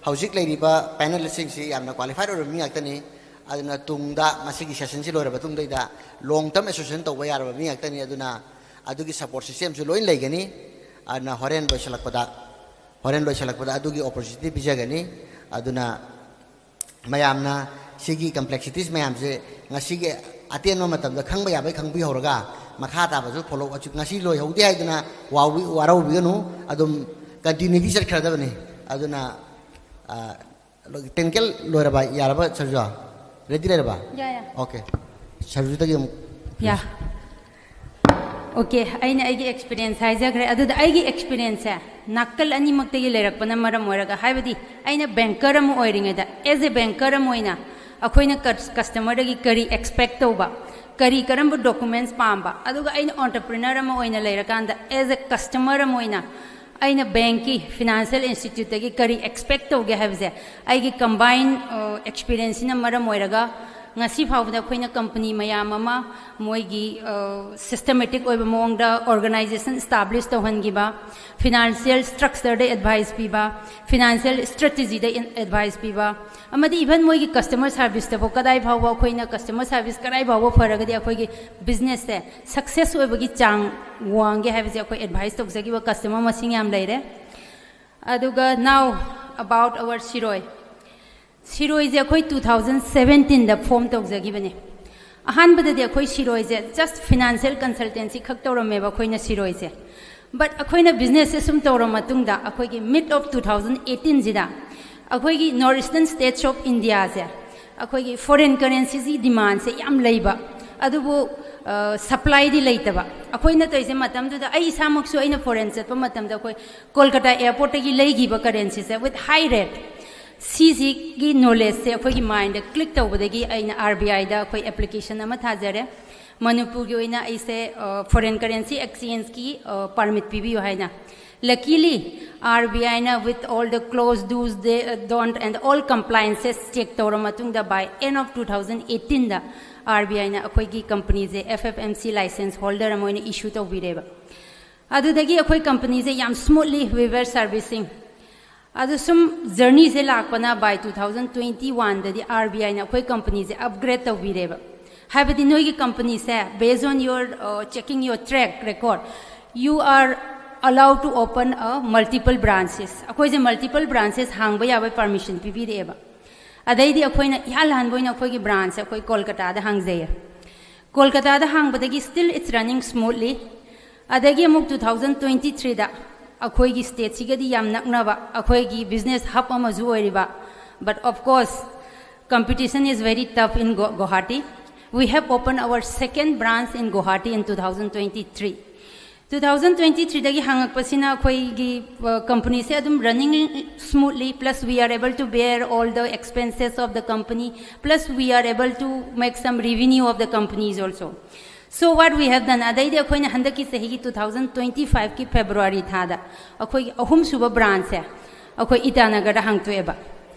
ꯍꯧꯖꯤꯛ ꯂꯩꯔꯤꯕ ꯄꯦꯅꯦꯂꯤꯁꯁꯤꯡꯁꯤ ꯌꯥꯝꯅ ꯀ꯭ꯋꯥꯂꯤꯐꯥꯏꯠ ꯑꯣꯏꯔꯕ ꯃꯤ ꯉꯥꯛꯇꯅꯤ. ꯑꯗꯨꯅ ꯇꯨꯡꯗ ꯃꯁꯤꯒꯤ ꯁꯦꯁꯟꯁꯤ ꯂꯣꯏꯔꯕ ꯃꯇꯨꯡꯗꯩꯗ ꯂꯣꯡ ꯇꯔꯝ ꯑꯦꯁꯣꯁꯤꯌꯦꯁꯟ ꯇꯧꯕ ꯌꯥꯔꯕ ꯃꯤ ꯉꯥꯛꯇꯅꯤ. ꯑꯗꯨꯅ ꯑꯗꯨꯒꯤ ꯁꯄꯣꯔꯠ ꯁꯤꯁꯇꯦꯝꯁꯨ ꯂꯣꯏ ꯂꯩꯒꯅꯤ. ꯑꯗꯨꯅ ꯍꯣꯔꯦꯟ ꯂꯣꯏꯁꯤꯜꯂꯛꯄꯗ, ꯍꯣꯔꯦꯟ ꯂꯣꯏꯁꯤꯜꯂꯛꯄꯗ ꯑꯗꯨꯒꯤ ꯑꯣꯄꯣꯔꯆꯨꯅꯤꯇꯤ ꯄꯤꯖꯒꯅꯤ. ꯑꯗꯨꯅ ꯃꯌꯥꯝꯅ ꯁꯤꯒꯤ ꯀꯝꯄ꯭ꯂꯦꯛꯁꯤꯇꯤꯁ ꯃꯌꯥꯝꯁꯦ ꯉꯁꯤꯒꯤ ꯑꯇꯦꯟꯕ ꯃꯇꯝꯗ ꯈꯪꯕ ꯌꯥꯕꯩ ꯈꯪꯕꯤꯍꯧꯔꯒ, ꯃꯈꯥ ꯇꯥꯕꯁꯨ ꯐꯣꯂꯣ, ꯉꯁꯤ ꯂꯣꯏꯍꯧꯗꯦ ꯍꯥꯏꯗꯨꯅ ꯋꯥꯎꯕꯤ-, ꯋꯥꯔꯧꯕꯤꯒꯅꯨ, ꯑꯗꯨꯝ ꯀꯟꯇꯤꯅ꯭ꯌꯨꯇꯤ ꯆꯠꯈ꯭ꯔꯗꯕꯅꯤ. ꯑꯗꯨꯅ, ꯑ, ꯇꯦꯛꯅꯤꯀꯦꯜ ꯂꯣꯏꯔꯕ, ꯌꯥꯔꯕ ꯁꯔꯖꯨ? ꯔꯦꯗꯤ ꯂꯩꯔꯕ? ꯌꯥ, ꯌꯥ. ꯑꯣꯀꯦ. ꯁꯔꯖꯨꯗꯒꯤ ꯑꯃꯨꯛ. ꯌꯥ. ꯑꯣꯀꯦ, ꯑꯩꯅ ꯑꯩꯒꯤ ꯑꯦꯛꯁꯄꯤꯔꯤꯌꯦꯟꯁ ꯍꯥꯏꯖꯈ꯭ꯔꯦ. ꯑꯗꯨꯗ ꯑꯩꯒꯤ ꯑꯦꯛꯁꯄꯤꯔꯤꯌꯦꯟꯁꯁꯦ ꯅꯥꯀꯜ ꯑꯅꯤꯃꯛꯇꯒꯤ ꯂꯩꯔꯛꯄꯅ ꯃꯔꯝ ꯑꯣꯏꯔꯒ, ꯍꯥꯏꯕꯗꯤ ꯑꯩꯅ ꯕꯦꯡꯀꯔ ꯑꯃ ꯑꯣꯏꯔꯤꯉꯩꯗ, as a banker ꯑꯃ ꯑꯣꯏꯅ, ꯑꯩꯈꯣꯏꯅ ꯀꯁ-, ꯀꯁꯇꯃꯔꯗꯒꯤ ꯀꯔꯤ ꯑꯦꯛꯁꯄꯦꯛ ꯇꯧꯕ, ꯀꯔꯤ, ꯀꯔꯝꯕ ꯗꯣꯀꯨꯃꯦꯟꯠꯁ ꯄꯥꯝꯕ, ꯑꯗꯨꯒ ꯑꯩꯅ ꯑꯣꯟꯇꯔꯄ꯭ꯔꯤꯅꯔ ꯑꯃ ꯑꯣꯏꯅ ꯂꯩꯔꯀꯥꯟꯗ, as a customer ꯑꯃ ꯑꯣꯏꯅ, ꯑꯩꯅ ꯕꯦꯡꯛꯀꯤ, ꯐꯤꯅꯥꯟꯁꯤꯌꯦꯜ ꯏꯟꯁꯇꯤꯇ꯭ꯌꯨꯠꯇꯒꯤ ꯀꯔꯤ ꯑꯦꯛꯁꯄꯦꯛ ꯇꯧꯒꯦ ꯍꯥꯏꯕꯁꯦ, ꯑꯩꯒꯤ ꯀꯝꯕꯥꯏꯟ, ꯑ, ꯑꯦꯛꯁꯄꯤꯔꯤꯌꯦꯟꯁꯁꯤꯅ ꯃꯔꯝ ꯑꯣꯏꯔꯒ, ꯉꯁꯤ ꯐꯥꯎꯕꯗ ꯑꯩꯈꯣꯏꯅ ꯀꯝꯄꯅꯤ ꯃꯌꯥꯝ ꯑꯃ ꯃꯣꯏꯒꯤ ꯁꯤꯁꯇꯃꯦꯇꯤꯛ ꯑꯣꯏꯕ ꯃꯑꯣꯡꯗ ꯑꯣꯔꯒꯅꯥꯏꯖꯦꯁꯟ ꯏꯁꯇꯥꯕ꯭ꯂꯤꯁ ꯇꯧꯍꯟꯈꯤꯕ, ꯐꯤꯅꯥꯟꯁꯤꯌꯦꯜ ꯁ꯭ꯇ꯭ꯔꯛꯆꯔꯗ ꯑꯦꯗꯚꯥꯏꯁ ꯄꯤꯕ, ꯐꯤꯅꯥꯟꯁꯤꯌꯦꯜ ꯁ꯭ꯇ꯭ꯔꯦꯇꯦꯖꯤꯗ ꯑꯦꯗꯚꯥꯏꯁ ꯄꯤꯕ, ꯑꯃꯗꯤ ꯏꯚꯟ ꯃꯣꯏꯒꯤ ꯀꯁꯇꯃꯔ ꯁꯥꯔꯚꯤꯁꯇꯐꯥꯎ ꯀꯗꯥꯏ ꯐꯥꯎꯕ ꯑꯩꯈꯣꯏꯅ ꯀꯁꯇꯃꯔ ꯁꯥꯔꯚꯤꯁ ꯀꯗꯥꯏ ꯐꯥꯎꯕ ꯐꯔꯒꯗꯤ ꯑꯩꯈꯣꯏꯒꯤ ꯕꯤꯖꯤꯅꯦꯁꯁꯦ ꯁꯛꯁꯦꯁ ꯑꯣꯏꯕꯒꯤ ꯆꯥꯡ ꯋꯥꯡꯒꯦ ꯍꯥꯏꯕꯁꯦ ꯑꯩꯈꯣꯏ ꯑꯦꯗꯚꯥꯏꯁ ꯇꯧꯖꯈꯤꯕ ꯀꯁꯇꯃꯔ ꯃꯁꯤꯡ ꯌꯥꯝ ꯂꯩꯔꯦ꯫ ꯑꯗꯨꯒ now about our ꯁꯤꯔꯣꯏ꯫ ꯁꯤꯔꯣꯏꯁꯦ ꯑꯩꯈꯣꯏ ꯇꯨ ꯊꯥꯎꯖꯟ ꯁꯕꯦꯟꯇꯤꯟꯗ ꯐꯣꯝ ꯇꯧꯖꯈꯤꯕꯅꯦ꯫ ꯑꯍꯥꯟꯕꯗꯗꯤ ꯑꯩꯈꯣꯏ ꯁꯤꯔꯣꯏꯁꯦ just financial consultancy ꯈꯛ ꯇꯧꯔꯝꯃꯦꯕ ꯑꯩꯈꯣꯏꯅ ꯁꯤꯔꯣꯏꯁꯦ꯫ But ꯑꯩꯈꯣꯏꯅ ꯕꯤꯖꯤꯅꯦꯁꯁꯦ ꯁꯨꯝ ꯇꯧꯔ ꯃꯇꯨꯡꯗ ꯑꯩꯈꯣꯏꯒꯤ mid of two thousand eighteenꯁꯤꯗ ꯑꯩꯈꯣꯏꯒꯤ North Eastern States of Indiaꯁꯦ ꯑꯩꯈꯣꯏꯒꯤ ꯐꯣꯔꯦꯟ ꯀꯔꯦꯟꯁꯤꯒꯤ ꯗꯤꯃꯥꯟꯁꯦ ꯌꯥꯝ ꯂꯩꯕ, ꯑꯗꯨꯕꯨ ꯁꯄ꯭ꯂꯥꯏꯗꯤ ꯂꯩꯇꯕ꯫ ꯑꯩꯈꯣꯏꯅ ꯇꯧꯔꯤꯁꯦ ꯃꯇꯝꯗꯨꯗ ꯑꯩ ꯏꯁꯥꯃꯛꯁꯨ ꯑꯩꯅ ꯐꯣꯔꯦꯟ ꯆꯠꯄ ꯃꯇꯝꯗ ꯑꯩꯈꯣꯏ ꯀꯣꯜꯀꯇꯥ ꯑꯦꯌꯥꯔꯄꯣꯔꯠꯇꯒꯤ ꯂꯩꯈꯤꯕ ꯀꯔꯦꯟꯁꯤꯁꯦ with high rate, ꯁꯤꯁꯤꯒꯤ ꯅꯣꯂꯦꯖꯁꯦ ꯑꯩꯈꯣꯏꯒꯤ ꯃꯥꯏꯟꯗ ꯀ꯭ꯂꯤꯛ ꯇꯧꯕꯗꯒꯤ ꯑꯩꯅ ꯑꯥꯔ ꯕꯤ ꯑꯥꯏꯗ ꯑꯩꯈꯣꯏ ꯑꯦꯄ꯭ꯂꯤꯀꯦꯁꯟ ꯑꯃ ꯊꯥꯖꯔꯦ꯫ ꯃꯅꯤꯄꯨꯔꯒꯤ ꯑꯣꯏꯅ ꯑꯩꯁꯦ ꯐꯣꯔꯦꯟ ꯀꯔꯦꯟꯁꯤ ꯑꯦꯛꯁꯆꯦꯟꯖꯀꯤ ꯄꯥꯔꯃꯤꯠ ꯄꯤꯕꯤꯌꯨ ꯍꯥꯏꯅ꯫ Luckily, R B I ꯅ with all the close do's, they, uh, don't and all compliances check ꯇꯧꯔ ꯃꯇꯨꯡꯗ by end of two thousand eighteenꯗ R B I ꯅ ꯑꯩꯈꯣꯏꯒꯤ ꯀꯝꯄꯅꯤꯁꯦ F F M C license holder ꯑꯃ ꯑꯣꯏꯅ issue ꯇꯧꯕꯤꯔꯦꯕ꯫ ꯑꯗꯨꯗꯒꯤ ꯑꯩꯈꯣꯏ ꯀꯝꯄꯅꯤꯁꯦ ꯌꯥꯝ smoothly we were servicing꯫ ꯑꯗꯨ ꯁꯨꯝ ꯖꯔꯅꯤꯁꯦ ꯂꯥꯛꯄꯅ by two thousand twenty oneꯗꯗꯤ R B I ꯅ ꯑꯩꯈꯣꯏ ꯀꯝꯄꯅꯤꯁꯦ ꯑꯞꯒ꯭ꯔꯦꯗ ꯇꯧꯕꯤꯔꯦꯕ꯫ ꯍꯥꯏꯕꯗꯤ ꯅꯣꯏꯒꯤ ꯀꯝꯄꯅꯤꯁꯦ based on your checking your track record, you are allowed to open a multiple branches꯫ ꯑꯩꯈꯣꯏꯁꯦ multiple branches ꯍꯥꯡꯕ ꯌꯥꯕ ꯄꯥꯔꯃꯤꯁꯟ ꯄꯤꯕꯤꯔꯛꯑꯦꯕ꯫ ꯑꯗꯩꯗꯤ ꯑꯩꯈꯣꯏꯅ ꯏꯍꯥꯟ ꯍꯥꯟꯕ ꯑꯣꯏꯅ ꯑꯩꯈꯣꯏꯒꯤ ꯕ꯭ꯔꯥꯟꯁꯁꯦ ꯑꯩꯈꯣꯏ ꯀꯣꯜꯀꯇꯥꯗ ꯍꯥꯡꯖꯩꯌꯦ꯫ ꯀꯣꯜꯀꯇꯥꯗ ꯍꯥꯡꯕꯗꯒꯤ still it's running smoothly꯫ ꯑꯗꯒꯤ ꯑꯃꯨꯛ two thousand twenty threeꯗ ꯑꯩꯈꯣꯏꯒꯤ ꯁ꯭ꯇꯦꯠꯁꯤꯒꯗꯤ ꯌꯥꯝ ꯅꯛꯅꯕ ꯑꯩꯈꯣꯏꯒꯤ ꯕꯤꯖꯤꯅꯦꯁ ꯍꯕ ꯑꯃꯁꯨ ꯑꯣꯏꯔꯤꯕ, but of course competition is very tough in Guwahati. We have opened our second branch in Guwahati in two thousand twenty three꯫ Two thousand twenty threeꯗꯒꯤ ꯍꯥꯡꯉꯛꯄꯁꯤꯅ ꯑꯩꯈꯣꯏꯒꯤ ꯀꯝꯄꯅꯤꯁꯦ ꯑꯗꯨꯝ running smoothly, plus we are able to bear all the expenses of the company, plus we are able to make some revenue of the companies also. So what we have done, ꯑꯗꯩꯗꯤ ꯑꯩꯈꯣꯏꯅ ꯍꯟꯗꯛꯀꯤ ꯆꯍꯤꯒꯤ two thousand twenty fiveꯀꯤ February ꯊꯥꯗ ꯑꯩꯈꯣꯏꯒꯤ ꯑꯍꯨꯝꯁꯨꯕ ꯕ꯭ꯔꯥꯟꯁꯁꯦ ꯑꯩꯈꯣꯏ ꯏꯇꯥꯅꯒꯔꯗ ꯍꯥꯡꯇꯣꯛꯑꯦꯕ꯫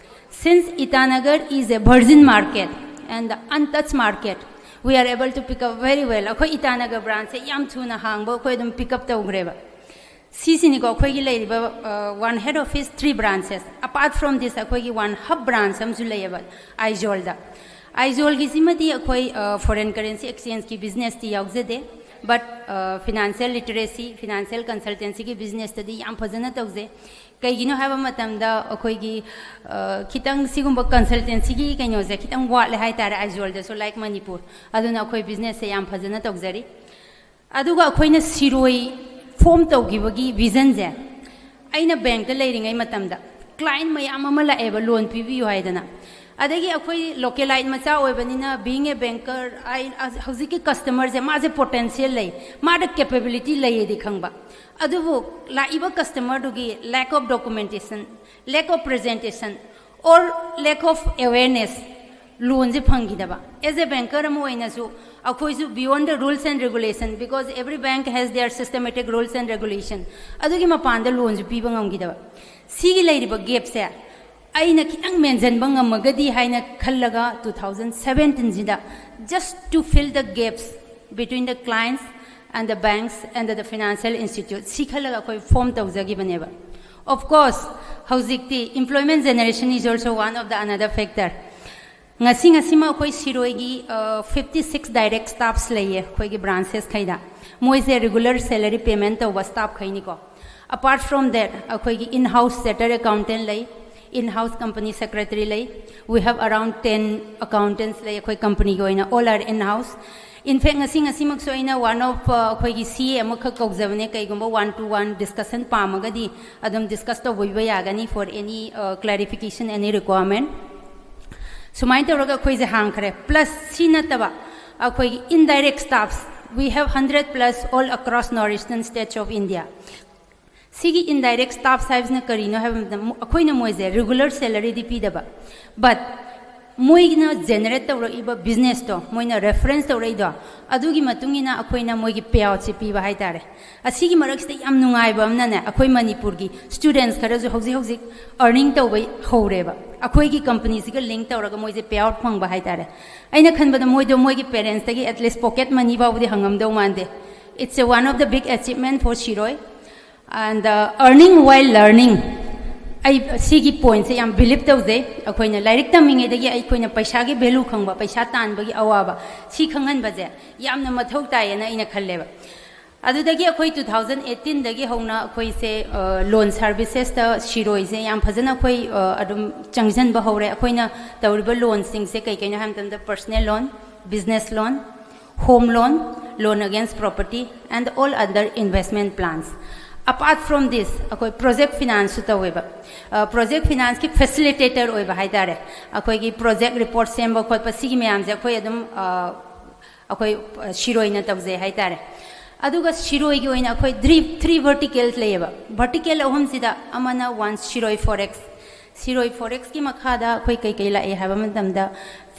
Since Itanagar is a virgin market, and the untouched market, we are able to pick up very well. ꯑꯩꯈꯣꯏ Itanagar branch ꯁꯦ ꯌꯥꯝ ꯊꯨꯅ ꯍꯥꯡꯕ ꯑꯩꯈꯣꯏ ꯑꯗꯨꯝ pick up ꯇꯧꯈ꯭ꯔꯦꯕ꯫ ꯁꯤꯁꯤꯅꯤꯀꯣ ꯑꯩꯈꯣꯏꯒꯤ ꯂꯩꯔꯤꯕ, uh, one head office, three branches. Apart from this, ꯑꯩꯈꯣꯏꯒꯤ one hub branch ꯑꯃꯁꯨ ꯂꯩꯌꯦꯕ ꯑꯥꯏꯖꯣꯜꯗ꯫ ꯑꯥꯏꯖꯣꯜꯒꯤꯁꯤꯃꯗꯤ ꯑꯩꯈꯣꯏ, uh, foreign currency exchange ꯀꯤ business ꯇꯤ ꯌꯥꯎꯖꯗꯦ, but, uh, financial literacy, financial consultancy ꯒꯤ business ꯇꯗꯤ ꯌꯥꯝ ꯐꯖꯅ ꯇꯧꯖꯩ꯫ ꯀꯩꯒꯤꯅꯣ ꯍꯥꯏꯕ ꯃꯇꯝꯗ ꯑꯩꯈꯣꯏꯒꯤ, uh, ꯈꯤꯇꯪ ꯁꯤꯒꯨꯝꯕ consultancy ꯒꯤ ꯀꯩꯅꯣꯁꯦ ꯈꯤꯇꯪ ꯋꯥꯠꯂꯦ ꯍꯥꯏꯇꯥꯔꯦ ꯑꯥꯏꯖꯣꯜꯗꯁꯨ, like ꯃꯅꯤꯄꯨꯔ꯫ ꯑꯗꯨꯅ ꯑꯩꯈꯣꯏ business ꯁꯦ ꯌꯥꯝ ꯐꯖꯅ ꯇꯧꯖꯔꯤ꯫ ꯑꯗꯨꯒ ꯑꯩꯈꯣꯏꯅ ꯁꯤꯔꯣꯏ form ꯇꯧꯈꯤꯕꯒꯤ reason ꯁꯦ, ꯑꯩꯅ bank ꯇ ꯂꯩꯔꯤꯉꯩ ꯃꯇꯝꯗ client ꯃꯌꯥꯝ ꯑꯃ ꯂꯥꯛꯑꯦꯕ loan ꯄꯤꯕꯤꯌꯨ ꯍꯥꯏꯗꯅ꯫ ꯑꯗꯒꯤ ꯑꯩꯈꯣꯏ localite ꯃꯆꯥ ꯑꯣꯏꯕꯅꯤꯅ, being a banker, I, ꯍꯧꯖꯤꯛꯀꯤ customer ꯁꯦ ꯃꯥꯁꯦ potential ꯂꯩ, ꯃꯥꯗ capability ꯂꯩꯌꯦꯗꯤ ꯈꯪꯕ, ꯑꯗꯨꯕꯨ ꯂꯥꯛꯏꯕ customer ꯗꯨꯒꯤ lack of documentation, lack of presentation, or lack of awareness, loan say ꯐꯪꯈꯤꯗꯕ꯫ As a banker ꯑꯃ ꯑꯣꯏꯅꯁꯨ ꯑꯩꯈꯣꯏꯁꯨ beyond the rules and regulation, because every bank has their systematic rules and regulation, ꯑꯗꯨꯒꯤ ꯃꯄꯥꯟꯗ loan ꯁꯨ ꯄꯤꯕ ꯉꯝꯈꯤꯗꯕ꯫ ꯁꯤꯒꯤ ꯂꯩꯔꯤꯕ gap ꯁꯦ ꯑꯩꯅ ꯈꯤꯇꯪ ꯃꯦꯟꯁꯤꯟꯕ ꯉꯝꯃꯒꯗꯤ ꯍꯥꯏꯅ ꯈꯜꯂꯒ, two thousand seventeen ꯁꯤꯗ, just to fill the gaps between the clients and the banks and the financial institute, ꯁꯤ ꯈꯜꯂꯒ ꯑꯩꯈꯣꯏ form ꯇꯧꯖꯈꯤꯕꯅꯦꯕ꯫ Of course, ꯍꯧꯖꯤꯛꯇꯤ employment generation is also one of the another factor. ꯉꯁꯤ ꯉꯁꯤꯃꯛ ꯑꯩꯈꯣꯏ ꯁꯤꯔꯣꯏꯒꯤ, uh, fifty six direct staffs ꯂꯩꯌꯦ ꯑꯩꯈꯣꯏꯒꯤ branches ꯈꯩꯗ꯫ ꯃꯣꯏꯁꯦ regular salary payment ꯇꯧꯕ staff ꯈꯩꯅꯤꯀꯣ꯫ Apart from that, ꯑꯩꯈꯣꯏꯒꯤ in-house chartered accountant ꯂꯩ, in-house company secretary ꯂꯩ, we have around ten accountants ꯂꯩ ꯑꯩꯈꯣꯏ company ꯒꯤ ꯑꯣꯏꯅ, all are in-house. In fact, ꯉꯁꯤ ꯉꯁꯤꯃꯛꯁꯨ ꯑꯩꯅ one of, uh, ꯑꯩꯈꯣꯏꯒꯤ C A ꯑꯃꯈꯛ ꯀꯧꯖꯕꯅꯦ, ꯀꯩꯒꯨꯝꯕ one to one discussion ꯄꯥꯝꯃꯒꯗꯤ ꯑꯗꯨꯝ discuss ꯇꯧꯕꯤꯕ ꯌꯥꯒꯅꯤ for any, uh, clarification, any requirement. ꯁꯨꯃꯥꯏꯅ ꯇꯧꯔꯒ ꯑꯩꯈꯣꯏꯁꯦ ꯍꯥꯡꯈ꯭ꯔꯦ꯫ Plus ꯁꯤ ꯅꯠꯇꯕ ꯑꯩꯈꯣꯏꯒꯤ indirect staffs, we have hundred plus all across northeastern states of India. ꯁꯤꯒꯤ indirect staffs ꯍꯥꯏꯕꯁꯤꯅ ꯀꯔꯤꯅꯣ ꯍꯥꯏꯕ ꯃꯇꯝꯗ, ꯃꯣ-, ꯑꯩꯈꯣꯏꯅ ꯃꯣꯏꯁꯦ regular salary ꯗꯤ ꯄꯤꯗꯕ, but ꯃꯣꯏꯒꯤꯅ ꯖꯦꯅꯦꯔꯦꯠ ꯇꯧꯔꯛꯏꯕ ꯕꯤꯖꯤꯅꯦꯁꯇꯣ, ꯃꯣꯏꯅ ꯔꯦꯐꯔꯦꯟꯁ ꯇꯧꯔꯛꯏꯗꯣ, ꯑꯗꯨꯒꯤ ꯃꯇꯨꯡ ꯏꯟꯅ ꯑꯩꯈꯣꯏꯅ ꯃꯣꯏꯒꯤ ꯄꯦ ꯑꯥꯎꯠꯁꯦ ꯄꯤꯕ ꯍꯥꯏꯇꯥꯔꯦ꯫ ꯑꯁꯤꯒꯤ ꯃꯔꯛꯁꯤꯗ ꯌꯥꯝ ꯅꯨꯡꯉꯥꯏꯕ ꯑꯃꯅꯅꯦ, ꯑꯩꯈꯣꯏ ꯃꯅꯤꯄꯨꯔꯒꯤ ꯁ꯭ꯇꯨꯗꯦꯟꯠꯁ ꯈꯔꯁꯨ ꯍꯧꯖꯤꯛ ꯍꯧꯖꯤꯛ ꯑꯔꯅꯤꯡ ꯇꯧꯕ ꯍꯧꯔꯦꯕ, ꯑꯩꯈꯣꯏꯒꯤ ꯀꯝꯄꯅꯤꯁꯤꯒ ꯂꯤꯡꯛ ꯇꯧꯔꯒ ꯃꯣꯏꯁꯦ ꯄꯦ ꯑꯥꯎꯠ ꯐꯪꯕ ꯍꯥꯏꯇꯥꯔꯦ꯫ ꯑꯩꯅ ꯈꯟꯕꯗ ꯃꯣꯏꯗꯣ ꯃꯣꯏꯒꯤ ꯄꯦꯔꯦꯟꯠꯁꯇꯒꯤ ꯑꯦꯠꯂꯤꯁ ꯄꯣꯀꯦꯠ ꯃꯅꯤ ꯐꯥꯎꯕꯗꯤ ꯍꯪꯉꯝꯗꯧ ꯃꯥꯟꯗꯦ꯫ It's a one of the big achievement for Shirui꯫ And earning while learning, ꯑꯩ ꯁꯤꯒꯤ ꯄꯣꯏꯟꯠꯁꯦ ꯌꯥꯝ ꯕꯤꯂꯤꯞ ꯇꯧꯖꯩ꯫ ꯑꯩꯈꯣꯏꯅ ꯂꯥꯏꯔꯤꯛ ꯇꯝꯃꯤꯉꯩꯗꯒꯤ ꯑꯩꯈꯣꯏꯅ ꯄꯩꯁꯥꯒꯤ ꯚꯦꯂꯨ ꯈꯪꯕ, ꯄꯩꯁꯥ ꯇꯥꯟꯕꯒꯤ ꯑꯋꯥꯕ, ꯁꯤ ꯈꯪꯍꯟꯕꯁꯦ ꯌꯥꯝꯅ ꯃꯊꯧ ꯇꯥꯏꯌꯦꯅ ꯑꯩꯅ ꯈꯜꯂꯦꯕ꯫ ꯑꯗꯨꯗꯒꯤ ꯑꯩꯈꯣꯏ two thousand eighteen ꯗꯒꯤ ꯍꯧꯅ ꯑꯩꯈꯣꯏꯁꯦ ꯂꯣꯟ ꯁꯥꯔꯚꯤꯁꯦꯁꯇ ꯁꯤꯔꯣꯏꯁꯦ ꯌꯥꯝ ꯐꯖꯅ ꯑꯩꯈꯣꯏ ꯑꯗꯨꯝ ꯆꯪꯁꯤꯟꯕ ꯍꯧꯔꯦ꯫ ꯑꯩꯈꯣꯏꯅ ꯇꯧꯔꯤꯕ ꯂꯣꯟꯁꯤꯡꯁꯦ ꯀꯩ ꯀꯩꯅꯣ ꯍꯥꯏꯕ ꯃꯇꯝꯗ, personal loan, business loan, home loan, loan against property and all other investment plans. Apart from this, ꯑꯩꯈꯣꯏ ꯄ꯭ꯔꯣꯖꯦꯛ ꯐꯤꯅꯥꯟꯁꯁꯨ ꯇꯧꯋꯦꯕ꯫ ꯄ꯭ꯔꯣꯖꯦꯛ ꯐꯤꯅꯥꯟꯁꯀꯤ ꯐꯦꯁꯤꯂꯤꯇꯦꯇꯔ ꯑꯣꯏꯕ ꯍꯥꯏꯇꯥꯔꯦ꯫ ꯑꯩꯈꯣꯏꯒꯤ ꯄ꯭ꯔꯣꯖꯦꯛ ꯔꯤꯄꯣꯔꯠ ꯁꯦꯝꯕ ꯈꯣꯠꯄ, ꯁꯤꯒꯤ ꯃꯌꯥꯝꯁꯦ ꯑꯩꯈꯣꯏ ꯑꯗꯨꯝ ꯑꯩꯈꯣꯏ ꯁꯤꯔꯣꯏꯅ ꯇꯧꯖꯩ ꯍꯥꯏꯇꯥꯔꯦ꯫ ꯑꯗꯨꯒ ꯁꯤꯔꯣꯏꯒꯤ ꯑꯣꯏꯅ ꯑꯩꯈꯣꯏ ꯊ꯭ꯔꯤ ꯊ꯭ꯔꯤ ꯚꯔꯇꯤꯀꯦꯜ ꯂꯩꯌꯦꯕ꯫ ꯚꯔꯇꯤꯀꯦꯜ ꯑꯍꯨꯝꯁꯤꯗ ꯑꯃꯅ ꯋꯥꯟ ꯁꯤꯔꯣꯏ ꯐꯣꯔꯦꯛꯁ꯫ ꯁꯤꯔꯣꯏ ꯐꯣꯔꯦꯛꯁꯀꯤ ꯃꯈꯥꯗ ꯑꯩꯈꯣꯏ ꯀꯩꯀꯩ ꯂꯥꯛꯑꯦ ꯍꯥꯏꯕ ꯃꯇꯝꯗ,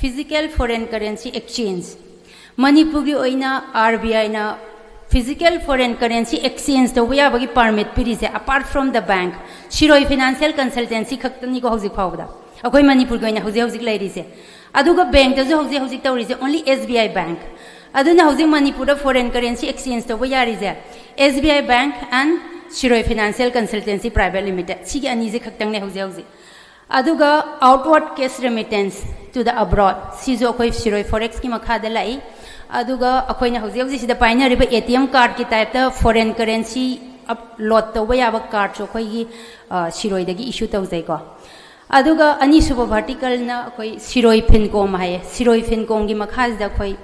ꯐꯤꯖꯤꯀꯦꯜ ꯐꯣꯔꯦꯟ ꯀꯔꯦꯟꯁꯤ ꯑꯦꯛꯁꯆꯦꯟꯖ꯫ ꯃꯅꯤꯄꯨꯔꯒꯤ ꯑꯣꯏꯅ ꯑꯥꯔ ꯕꯤ ꯑꯥꯏꯅ ꯐꯤꯖꯤꯀꯦꯜ ꯐꯣꯔꯦꯟ ꯀꯔꯦꯟꯁꯤ ꯑꯦꯛꯁꯆꯦꯟꯖ ꯇꯧꯕ ꯌꯥꯕꯒꯤ ꯄꯥꯔꯃꯤꯠ ꯄꯤꯔꯤꯁꯦ, apart from the bank, Siroi financial consultancy ꯈꯛꯇꯅꯤꯀꯣ ꯍꯧꯖꯤꯛ ꯐꯥꯎꯕꯗ ꯑꯩꯈꯣꯏ ꯃꯅꯤꯄꯨꯔꯒꯤ ꯑꯣꯏꯅ ꯍꯧꯖꯤꯛ ꯍꯧꯖꯤꯛ ꯂꯩꯔꯤꯁꯦ꯫ ꯑꯗꯨꯒ ꯕꯦꯡꯛꯇꯁꯨ ꯍꯧꯖꯤꯛ ꯍꯧꯖꯤꯛ ꯇꯧꯔꯤꯁꯦ only S B I Bank꯫ ꯑꯗꯨꯅ ꯍꯧꯖꯤꯛ ꯃꯅꯤꯄꯨꯔꯗ ꯐꯣꯔꯦꯟ ꯀꯔꯦꯟꯁꯤ ꯑꯦꯛꯁꯆꯦꯟꯖ ꯇꯧꯕ ꯌꯥꯔꯤꯁꯦ S B I Bank and Shirui Financial Consultancy Private Limited, ꯁꯤꯒꯤ ꯑꯅꯤꯁꯦ ꯈꯛꯇꯪꯅꯦ ꯍꯧꯖꯤꯛ ꯍꯧꯖꯤꯛ꯫ ꯑꯗꯨꯒ outward cash remittance to the abroad, ꯁꯤꯁꯨ ꯑꯩꯈꯣꯏ ꯁꯤꯔꯣꯏ ꯐꯣꯔꯦꯛꯁꯀꯤ ꯃꯈꯥꯗ ꯂꯥꯛꯏ꯫ ꯑꯗꯨꯒ ꯑꯩꯈꯣꯏꯅ ꯍꯧꯖꯤꯛ ꯍꯧꯖꯤꯛ ꯁꯤꯗ ꯄꯥꯏꯅꯔꯤꯕ ꯑꯦ ꯇꯤ ꯑꯦꯝ ꯀꯥꯔꯠꯀꯤ ꯇꯥꯏꯞꯇ ꯐꯣꯔꯦꯟ ꯀꯔꯦꯟꯁꯤ ꯑꯞꯂꯣꯗ ꯇꯧꯕ ꯌꯥꯕ ꯀꯥꯔꯠꯁꯨ ꯑꯩꯈꯣꯏꯒꯤ ꯁꯤꯔꯣꯏꯗꯒꯤ ꯏꯁꯨ ꯇꯧꯖꯩꯀꯣ꯫ ꯑꯗꯨꯒ ꯑꯅꯤꯁꯨꯕ ꯚꯔꯇꯤꯀꯦꯜꯅ ꯑꯩꯈꯣꯏ ꯁꯤꯔꯣꯏ ꯐꯤꯟꯀꯣꯝ ꯍꯥꯏꯌꯦ꯫ ꯁꯤꯔꯣꯏ ꯐꯤꯟꯀꯣꯝꯒꯤ ꯃꯈꯥꯁꯤꯗ ꯑꯩꯈꯣꯏ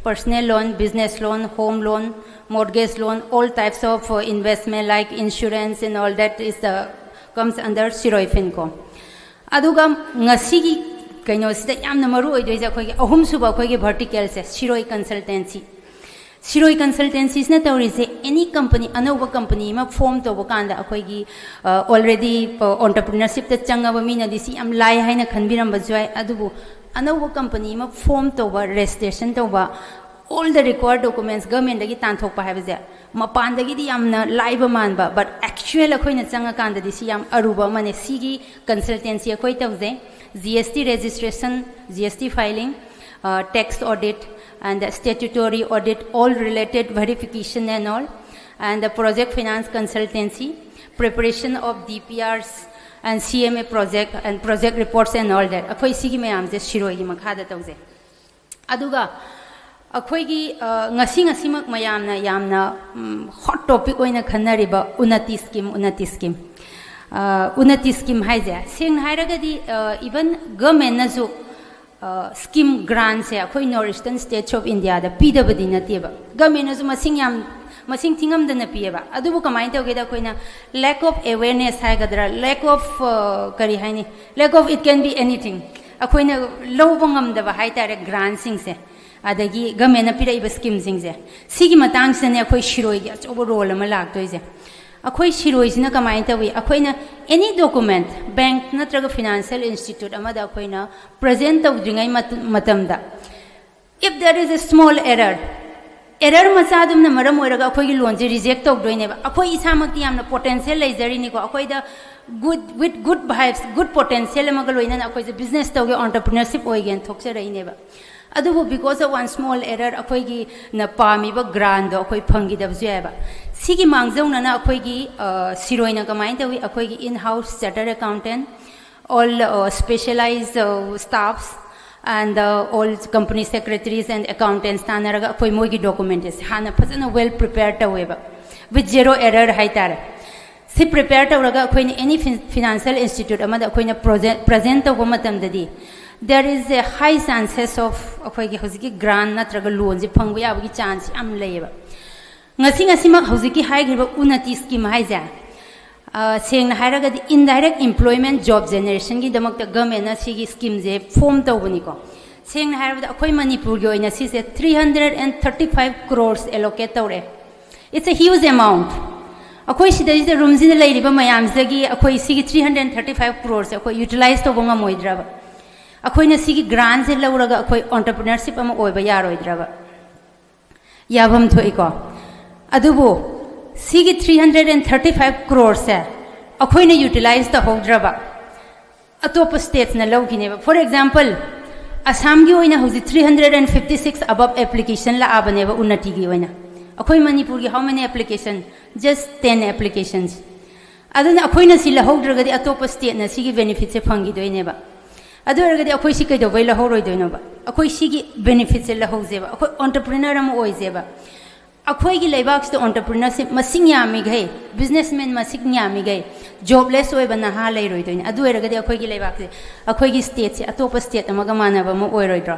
personal loan, business loan, home loan, mortgage loan, all types of investment like insurance and all that is the comes under ꯁꯤꯔꯣꯏ ꯐꯤꯟꯀꯣꯝ꯫ ꯑꯗꯨꯒ ꯉꯁꯤꯒꯤ ꯀꯩꯅꯣꯁꯤꯗ ꯌꯥꯝꯅ ꯃꯔꯨ ꯑꯣꯏꯗꯣꯏꯁꯦ ꯑꯩꯈꯣꯏꯒꯤ ꯑꯍꯨꯝꯁꯨꯕ ꯑꯩꯈꯣꯏꯒꯤ ꯚꯔꯇꯤꯀꯦꯜꯁꯦ, ꯁꯤꯔꯣꯏ ꯀꯟꯁꯜꯇꯦꯟꯁꯤ꯫ ꯁꯤꯔꯣꯏ ꯀꯟꯁꯜꯇꯦꯟꯁꯤꯁꯅ ꯇꯧꯔꯤꯁꯦ, ꯑꯦꯅꯤ ꯀꯝꯄꯅꯤ, ꯑꯅꯧꯕ ꯀꯝꯄꯅꯤ ꯑꯃ ꯐꯣꯔꯝ ꯇꯧꯕ ꯀꯥꯟꯗ ꯑꯩꯈꯣꯏꯒꯤ ꯑꯣꯜꯔꯦꯗꯤ ꯑꯣꯟꯇꯔꯄ꯭ꯔꯤꯅꯔꯁꯤꯞꯇ ꯆꯪꯉꯕ ꯃꯤꯅꯗꯤ ꯁꯤ ꯌꯥꯝ ꯂꯥꯏ ꯍꯥꯏꯅ ꯈꯟꯕꯤꯔꯝꯕꯁꯨ ꯌꯥꯏ꯫ ꯑꯗꯨꯕꯨ ꯑꯅꯧꯕ ꯀꯝꯄꯅꯤ ꯑꯃ ꯐꯣꯔꯝ ꯇꯧꯕ, ꯔꯦꯖꯤꯁꯇ꯭ꯔꯦꯁꯟ ꯇꯧꯕ, all the required documents ꯒꯚꯔꯟꯃꯦꯟꯗꯒꯤ ꯇꯥꯟꯊꯣꯛꯄ ꯍꯥꯏꯕꯁꯦ ꯃꯄꯥꯟꯗꯒꯤꯗꯤ ꯌꯥꯝꯅ ꯂꯥꯏꯕ ꯃꯥꯟꯕ, ꯕꯠ ꯑꯦꯛꯆꯨꯋꯦꯜ ꯑꯩꯈꯣꯏꯅ ꯆꯪꯉꯀꯥꯟꯗꯗꯤ ꯁꯤ ꯌꯥꯝ ꯑꯔꯨꯕ ꯑꯃꯅꯦ꯫ ꯁꯤꯒꯤ ꯀꯟꯁꯜꯇꯦꯟꯁꯤ ꯑꯩꯈꯣꯏ ꯇꯧꯖꯩ꯫ G S T registration, G S T filing, tax audit, and statutory audit, all related verification and all, and the project finance consultancy, preparation of D P Rs and C M A project and project reports and all that. ꯑꯩꯈꯣꯏ ꯁꯤꯒꯤ ꯃꯌꯥꯝꯁꯦ ꯁꯤꯔꯣꯏꯒꯤ ꯃꯈꯥꯗ ꯇꯧꯖꯩ꯫ ꯑꯗꯨꯒ ꯑꯩꯈꯣꯏꯒꯤ ꯉꯁꯤ ꯉꯁꯤꯃꯛ ꯃꯌꯥꯝꯅ ꯌꯥꯝꯅ ꯍꯣꯠ ꯇꯣꯄꯤꯛ ꯑꯣꯏꯅ ꯈꯟꯅꯔꯤꯕ ꯎꯟꯅꯇꯤ ꯁ꯭ꯀꯤꯝ, ꯎꯟꯅꯇꯤ ꯁ꯭ꯀꯤꯝ, ꯎꯟꯅꯇꯤ ꯁ꯭ꯀꯤꯝ ꯍꯥꯏꯁꯦ ꯁꯦꯡꯅ ꯍꯥꯏꯔꯒꯗꯤ ꯏꯚꯟ ꯒꯚꯔꯟꯃꯦꯟꯅꯁꯨ ꯁ꯭ꯀꯤꯝ ꯒ꯭ꯔꯥꯟꯁꯦ ꯑꯩꯈꯣꯏ North Eastern States of Indiaꯗ ꯄꯤꯗꯕꯗꯤ ꯅꯠꯇꯦꯕ꯫ ꯒꯚꯔꯟꯃꯦꯟꯅꯁꯨ ꯃꯁꯤꯡ ꯌꯥꯝ, ꯃꯁꯤꯡ ꯊꯤꯉꯝꯗꯅ ꯄꯤꯌꯦꯕ꯫ ꯑꯗꯨꯕꯨ ꯀꯃꯥꯏꯅ ꯇꯧꯒꯦꯗ, ꯑꯩꯈꯣꯏꯅ lack of awareness ꯍꯥꯏꯒꯗ꯭ꯔꯥ, lack of, ꯀꯔꯤ ꯍꯥꯏꯅꯤ, lack of, it can be anything, ꯑꯩꯈꯣꯏꯅ ꯂꯧꯕ ꯉꯝꯗꯕ ꯍꯥꯏꯇꯥꯔꯦ ꯒ꯭ꯔꯥꯟꯁꯤꯡꯁꯦ, ꯑꯗꯒꯤ ꯒꯚꯔꯟꯃꯦꯟꯅ ꯄꯤꯔꯛꯏꯕ ꯁ꯭ꯀꯤꯝꯁꯤꯡꯁꯦ꯫ ꯁꯤꯒꯤ ꯃꯇꯥꯡꯁꯤꯗꯅꯦ ꯑꯩꯈꯣꯏ ꯁꯤꯔꯣꯏꯒꯤ ꯑꯆꯧꯕ ꯔꯣꯜ ꯑꯃ ꯂꯥꯛꯇꯣꯏꯁꯦ꯫ ꯑꯩꯈꯣꯏ ꯁꯤꯔꯣꯏꯁꯤꯅ ꯀꯃꯥꯏꯅ ꯇꯧꯏ? ꯑꯩꯈꯣꯏꯅ ꯑꯦꯅꯤ ꯗꯣꯀꯨꯃꯦꯟꯠ, ꯕꯦꯡꯛ ꯅꯠꯇ꯭ꯔꯒ ꯐꯤꯅꯥꯟꯁꯤꯌꯦꯜ ꯏꯟꯁꯇꯤꯇ꯭ꯌꯨꯠ ꯑꯃꯗ ꯑꯩꯈꯣꯏꯅ ꯄ꯭ꯔꯖꯦꯟꯠ ꯇꯧꯗ꯭ꯔꯤꯉꯩ ꯃꯇꯝꯗ, if there is a small error, error ꯃꯆꯥꯗꯨꯝꯅ ꯃꯔꯝ ꯑꯣꯏꯔꯒ ꯑꯩꯈꯣꯏꯒꯤ ꯂꯣꯟꯁꯦ ꯔꯤꯖꯦꯛ ꯇꯧꯗꯣꯏꯅꯦꯕ꯫ ꯑꯩꯈꯣꯏ ꯏꯁꯥꯃꯛꯇꯤ ꯌꯥꯝꯅ ꯄꯣꯇꯦꯟꯁꯤꯌꯦꯜ ꯂꯩꯖꯔꯤꯅꯤꯀꯣ꯫ ꯑꯩꯈꯣꯏꯗ good, with good vibes, good potential ꯑꯃꯒ ꯂꯣꯏꯅꯅ ꯑꯩꯈꯣꯏꯁꯦ ꯕꯤꯖꯤꯅꯦꯁ ꯇꯧꯒꯦ, ꯑꯣꯟꯇꯔꯄ꯭ꯔꯤꯅꯔꯁꯤꯞ ꯑꯣꯏꯒꯦꯅ ꯊꯣꯛꯆꯔꯛꯏꯅꯦꯕ꯫ ꯑꯗꯨꯕꯨ because of one small error ꯑꯩꯈꯣꯏꯒꯤꯅ ꯄꯥꯝꯃꯤꯕ ꯒ꯭ꯔꯥꯟꯗꯣ ꯑꯩꯈꯣꯏ ꯐꯪꯈꯤꯗꯕꯁꯨ ꯌꯥꯏꯕ꯫ ꯁꯤꯒꯤ ꯃꯥꯡꯖꯧꯅꯅ ꯑꯩꯈꯣꯏꯒꯤ ꯁꯤꯔꯣꯏꯅ ꯀꯃꯥꯏꯅ ꯇꯧꯏ? ꯑꯩꯈꯣꯏꯒꯤ in house chartered accountant, all specialized staffs and all company secretaries and accountants ꯇꯥꯟꯅꯔꯒ ꯑꯩꯈꯣꯏ ꯃꯣꯏꯒꯤ ꯗꯣꯀꯨꯃꯦꯟꯇꯦꯁꯟ ꯍꯥꯟꯅ ꯐꯖꯅ ꯋꯦꯜ ꯄ꯭ꯔꯤꯄꯦꯌꯔ ꯇꯧꯋꯦꯕ, with zero error ꯍꯥꯏꯇꯥꯔꯦ꯫ ꯁꯤ ꯄ꯭ꯔꯤꯄꯦꯌꯔ ꯇꯧꯔꯒ ꯑꯩꯈꯣꯏꯅ ꯑꯦꯅꯤ ꯐꯤꯅꯥꯟꯁꯤꯌꯦꯜ ꯏꯟꯁꯇꯤꯇ꯭ꯌꯨꯠ ꯑꯃꯗ ꯑꯩꯈꯣꯏꯅ ꯄ꯭ꯔꯖꯦꯟꯠ ꯇꯧꯕ ꯃꯇꯝꯗꯗꯤ there is a high chances of ꯑꯩꯈꯣꯏꯒꯤ ꯍꯧꯖꯤꯛꯀꯤ ꯒ꯭ꯔꯥꯟ ꯅꯠꯇ꯭ꯔꯒ ꯂꯣꯟꯁꯦ ꯐꯪꯕ ꯌꯥꯕꯒꯤ ꯆꯥꯟꯁ ꯌꯥꯝ ꯂꯩꯌꯦꯕ꯫ ꯉꯁꯤ ꯉꯁꯤꯃꯛ ꯍꯧꯖꯤꯛꯀꯤ ꯍꯥꯏꯈ꯭ꯔꯤꯕ ꯎꯟꯅꯇꯤ ꯁ꯭ꯀꯤꯝ ꯍꯥꯏꯁꯦ ꯁꯦꯡꯅ ꯍꯥꯏꯔꯒꯗꯤ indirect employment job generationꯒꯤꯗꯃꯛꯇ ꯒꯚꯔꯟꯃꯦꯟꯅ ꯁꯤꯒꯤ ꯁ꯭ꯀꯤꯝꯁꯦ ꯐꯣꯔꯝ ꯇꯧꯕꯅꯤꯀꯣ꯫ ꯁꯦꯡꯅ ꯍꯥꯏꯔꯕꯗ ꯑꯩꯈꯣꯏ ꯃꯅꯤꯄꯨꯔꯒꯤ ꯑꯣꯏꯅ ꯁꯤꯁꯦ three hundred and thirty five crores allocate ꯇꯧꯔꯦ. It's a huge amount. ꯑꯩꯈꯣꯏ ꯁꯤꯗꯩꯁꯤꯗ ꯔꯨꯝꯁꯤꯗ ꯂꯩꯔꯤꯕ ꯃꯌꯥꯝꯁꯤꯗꯒꯤ ꯑꯩꯈꯣꯏ ꯁꯤꯒꯤ three hundred thirty five crores ꯑꯩꯈꯣꯏ ꯌꯨꯇꯤꯂꯥꯏꯁ ꯇꯧꯕ ꯉꯝꯃꯣꯏꯗ꯭ꯔꯕ? ꯑꯩꯈꯣꯏꯅ ꯁꯤꯒꯤ ꯒ꯭ꯔꯥꯟꯁꯦ ꯂꯧꯔꯒ ꯑꯩꯈꯣꯏ ꯑꯣꯟꯇꯔꯄ꯭ꯔꯤꯅꯔꯁꯤꯞ ꯑꯃ ꯑꯣꯏꯕ ꯌꯥꯔꯣꯏꯗ꯭ꯔꯕ? ꯌꯥꯐꯝ ꯊꯣꯛꯏꯀꯣ꯫ ꯑꯗꯨꯕꯨ ꯁꯤꯒꯤ three hundred and thirty five crores ꯁꯦ ꯑꯩꯈꯣꯏꯅ ꯌꯨꯇꯤꯂꯥꯏꯁ ꯇꯧꯍꯧꯗ꯭ꯔꯕ, ꯑꯇꯣꯞꯄ ꯁ꯭ꯇꯦꯠꯁꯅ ꯂꯧꯈꯤꯅꯦꯕ꯫ For example, ꯑꯁꯥꯝꯒꯤ ꯑꯣꯏꯅ ꯍꯧꯖꯤꯛ three hundred and fifty six above application ꯂꯥꯛꯑꯕꯅꯦꯕ ꯎꯟꯅꯇꯤꯒꯤ ꯑꯣꯏꯅ꯫ ꯑꯩꯈꯣꯏ ꯃꯅꯤꯄꯨꯔꯒꯤ how many application? Just ten applications. ꯑꯗꯨꯅ ꯑꯩꯈꯣꯏꯅ ꯁꯤ ꯂꯧꯍꯧꯗ꯭ꯔꯒꯗꯤ ꯑꯇꯣꯞꯄ ꯁ꯭ꯇꯦꯠꯅ ꯁꯤꯒꯤ ꯕꯦꯅꯤꯐꯤꯠꯁꯦ ꯐꯪꯈꯤꯗꯣꯏꯅꯦꯕ꯫ ꯑꯗꯨ ꯑꯣꯏꯔꯒꯗꯤ ꯑꯩꯈꯣꯏ ꯁꯤ ꯀꯩꯗꯧꯕꯩ ꯂꯧꯍꯧꯔꯣꯏꯗꯣꯏꯅꯣꯕ? ꯑꯩꯈꯣꯏ ꯁꯤꯒꯤ ꯕꯦꯅꯤꯐꯤꯠꯁꯦ ꯂꯧꯍꯧꯁꯦꯕ, ꯑꯩꯈꯣꯏ ꯑꯣꯟꯇꯔꯄ꯭ꯔꯤꯅꯔ ꯑꯃ ꯑꯣꯏꯁꯦꯕ꯫ ꯑꯩꯈꯣꯏꯒꯤ ꯂꯩꯕꯥꯛꯁꯤꯗ ꯑꯣꯟꯇꯔꯄ꯭ꯔꯤꯅꯔꯁꯤꯞ ꯃꯁꯤꯡ ꯌꯥꯝꯃꯤꯈꯩ, ꯕꯤꯖꯤꯅꯦꯁꯃꯦꯟ ꯃꯁꯤꯡ ꯌꯥꯝꯃꯤꯈꯩ, ꯖꯣꯕꯂꯦꯁ ꯑꯣꯏꯕ ꯅꯍꯥ ꯂꯩꯔꯣꯏꯗꯣꯏꯅꯦ꯫ ꯑꯗꯨ ꯑꯣꯏꯔꯒꯗꯤ ꯑꯩꯈꯣꯏꯒꯤ ꯂꯩꯕꯥꯛꯁꯦ, ꯑꯩꯈꯣꯏꯒꯤ ꯁ꯭ꯇꯦꯠꯁꯦ ꯑꯇꯣꯞꯄ ꯁ꯭ꯇꯦꯠ ꯑꯃꯒ ꯃꯥꯟꯅꯕ ꯑꯃ ꯑꯣꯏꯔꯣꯏꯗ꯭ꯔꯣ?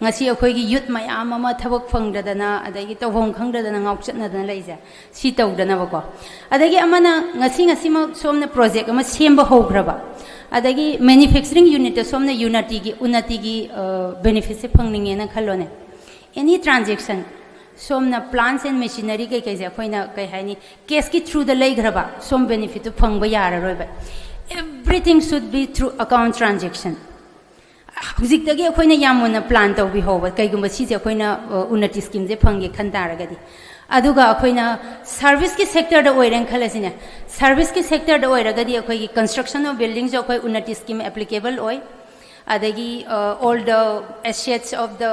ꯉꯁꯤ ꯑꯩꯈꯣꯏꯒꯤ ꯌꯨꯠ ꯃꯌꯥꯝ ꯑꯃ ꯊꯕꯛ ꯐꯪꯗꯗꯅ, ꯑꯗꯒꯤ ꯇꯧꯐꯝ ꯈꯪꯗꯗꯅ ꯉꯥꯎꯆꯠꯅꯗꯅ ꯂꯩꯁꯦ, ꯁꯤ ꯇꯧꯗꯅꯕꯀꯣ꯫ ꯑꯗꯒꯤ ꯑꯃꯅ ꯉꯁꯤ ꯉꯁꯤꯃꯛ ꯁꯣꯝꯅ ꯄ꯭ꯔꯣꯖꯦꯛ ꯑꯃ ꯁꯦꯝꯕ ꯍꯧꯈ꯭ꯔꯕ, ꯑꯗꯒꯤ ꯃꯦꯅꯨꯐꯦꯛꯆꯔꯤꯡ ꯌꯨꯅꯤꯠꯇ ꯁꯣꯝꯅ ꯌꯨꯅꯇꯤꯒꯤ, ꯎꯟꯅꯇꯤꯒꯤ, ꯑ, ꯕꯦꯅꯤꯐꯤꯠꯁꯦ ꯐꯪꯅꯤꯡꯉꯦꯅ ꯈꯜꯂꯣꯅꯦ꯫ ꯑꯦꯅꯤ ꯇ꯭ꯔꯥꯟꯖꯦꯛꯁꯟ, ꯁꯣꯝꯅ ꯄ꯭ꯂꯥꯟꯁ ꯑꯦꯟ ꯃꯦꯆꯤꯅꯔꯤ ꯀꯩꯀꯩꯁꯦ ꯑꯩꯈꯣꯏꯅ ꯀꯩ ꯍꯥꯏꯅꯤ, ꯀꯦꯁꯀꯤ ꯊ꯭ꯔꯨꯗ ꯂꯩꯈ꯭ꯔꯕ, ꯁꯣꯝ ꯕꯦꯅꯤꯐꯤꯠꯇꯨ ꯐꯪꯕ ꯌꯥꯔꯔꯣꯏꯕ꯫ Everything should be through account transaction. ꯍꯧꯖꯤꯛꯇꯒꯤ ꯑꯩꯈꯣꯏꯅ ꯌꯥꯝ ꯃꯨꯟꯅ ꯄ꯭ꯂꯥꯟ ꯇꯧꯕꯤꯍꯧꯕ, ꯀꯩꯒꯨꯝꯕ ꯁꯤꯁꯦ ꯑꯩꯈꯣꯏꯅ, ꯑ, ꯎꯟꯅꯇꯤ ꯁ꯭ꯀꯤꯝꯁꯦ ꯐꯪꯒꯦ ꯈꯟ ꯇꯥꯔꯒꯗꯤ꯫ ꯑꯗꯨꯒ ꯑꯩꯈꯣꯏꯅ ꯁꯔꯚꯤꯁꯀꯤ ꯁꯦꯛꯇꯔꯗ ꯑꯣꯏꯔꯦꯅ ꯈꯜꯂꯁꯤꯅꯦ꯫ ꯁꯔꯚꯤꯁꯀꯤ ꯁꯦꯛꯇꯔꯗ ꯑꯣꯏꯔꯒꯗꯤ ꯑꯩꯈꯣꯏꯒꯤ construction of buildingꯁꯨ ꯑꯩꯈꯣꯏ ꯎꯟꯅꯇꯤ ꯁ꯭ꯀꯤꯝ ꯑꯦꯄ꯭ꯂꯤꯀꯦꯕꯜ ꯑꯣꯏ꯫ ꯑꯗꯒꯤ, ꯑ, all the assets of the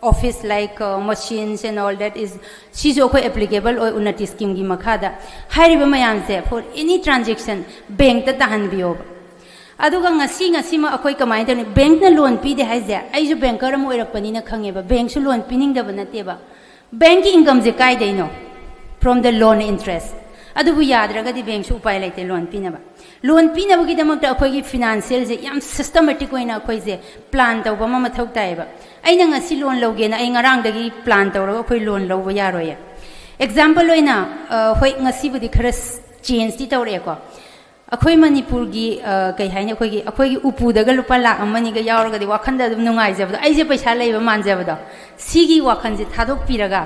office like, uh, machines and all that is, ꯁꯤꯁꯨ ꯑꯩꯈꯣꯏ ꯑꯦꯄ꯭ꯂꯤꯀꯦꯕꯜ ꯑꯣꯏ ꯎꯟꯅꯇꯤ ꯁ꯭ꯀꯤꯝꯒꯤ ꯃꯈꯥꯗ꯫ ꯍꯥꯏꯔꯤꯕ ꯃꯌꯥꯝꯁꯦ for any transaction ꯕꯦꯡꯛꯇ ꯇꯥꯍꯟꯕꯤꯌꯣꯕ꯫ ꯑꯗꯨꯒ ꯉꯁꯤ ꯉꯁꯤꯃꯛ ꯑꯩꯈꯣꯏ ꯀꯃꯥꯏꯅ ꯇꯧꯅꯤ? ꯕꯦꯡꯛꯅ ꯂꯣꯟ ꯄꯤꯗꯦ ꯍꯥꯏꯁꯦ, ꯑꯩꯁꯨ ꯕꯦꯡꯀꯔ ꯑꯃ ꯑꯣꯏꯔꯛꯄꯅꯤꯅ ꯈꯪꯉꯦꯕ, ꯕꯦꯡꯛꯁꯨ ꯂꯣꯟ ꯄꯤꯅꯤꯡꯗꯕ ꯅꯠꯇꯦꯕ꯫ ꯕꯦꯡꯛꯀꯤ ꯏꯟꯀꯝꯁꯦ ꯀꯥꯏꯗꯩꯅꯣ? From the loan interest. ꯑꯗꯨꯕꯨ ꯌꯥꯗ꯭ꯔꯒꯗꯤ ꯕꯦꯡꯛꯁꯨ ꯎꯄꯥꯏ ꯂꯩꯇꯦ ꯂꯣꯟ ꯄꯤꯅꯕ꯫ ꯂꯣꯟ ꯄꯤꯅꯕꯒꯤꯗꯃꯛꯇ ꯑꯩꯈꯣꯏꯒꯤ ꯐꯤꯅꯥꯟꯁꯤꯌꯦꯜꯁꯦ ꯌꯥꯝ ꯁꯤꯁꯇꯃꯦꯇꯤꯛ ꯑꯣꯏꯅ ꯑꯩꯈꯣꯏꯁꯦ ꯄ꯭ꯂꯥꯟ ꯇꯧꯕ ꯑꯃ ꯃꯊꯧ ꯇꯥꯏꯌꯦꯕ꯫ ꯑꯩꯅ ꯉꯁꯤ ꯂꯣꯟ ꯂꯧꯒꯦꯅ ꯑꯩ ꯉꯔꯥꯡꯗꯒꯤ ꯄ꯭ꯂꯥꯟ ꯇꯧꯔꯒ ꯑꯩꯈꯣꯏ ꯂꯣꯟ ꯂꯧꯕ ꯌꯥꯔꯣꯏꯌꯦ꯫ ꯑꯦꯛꯖꯥꯝꯄꯜ ꯑꯣꯏꯅ, ꯑ, ꯍꯣꯏ, ꯉꯁꯤꯕꯨꯗꯤ ꯈꯔ ꯆꯦꯟꯖꯇꯤ ꯇꯧꯔꯛꯑꯦꯀꯣ꯫ ꯑꯩꯈꯣꯏ ꯃꯅꯤꯄꯨꯔꯒꯤ ꯑ, ꯀꯩ ꯍꯥꯏꯅꯤ, ꯑꯩꯈꯣꯏꯒꯤ ꯑꯩꯈꯣꯏꯒꯤ ꯎꯄꯨꯗꯒ ꯂꯨꯄꯥ ꯂꯥꯛ ꯑꯃꯅꯤꯒ ꯌꯥꯎꯔꯒꯗꯤ ꯋꯥꯈꯟꯗ ꯑꯗꯨꯝ ꯅꯨꯡꯉꯥꯏꯖꯕꯗꯣ, ꯑꯩꯁꯦ ꯄꯩꯁꯥ ꯂꯩꯕ ꯃꯥꯟꯖꯕꯗꯣ, ꯁꯤꯒꯤ ꯋꯥꯈꯟꯁꯦ ꯊꯥꯗꯣꯛꯄꯤꯔꯒ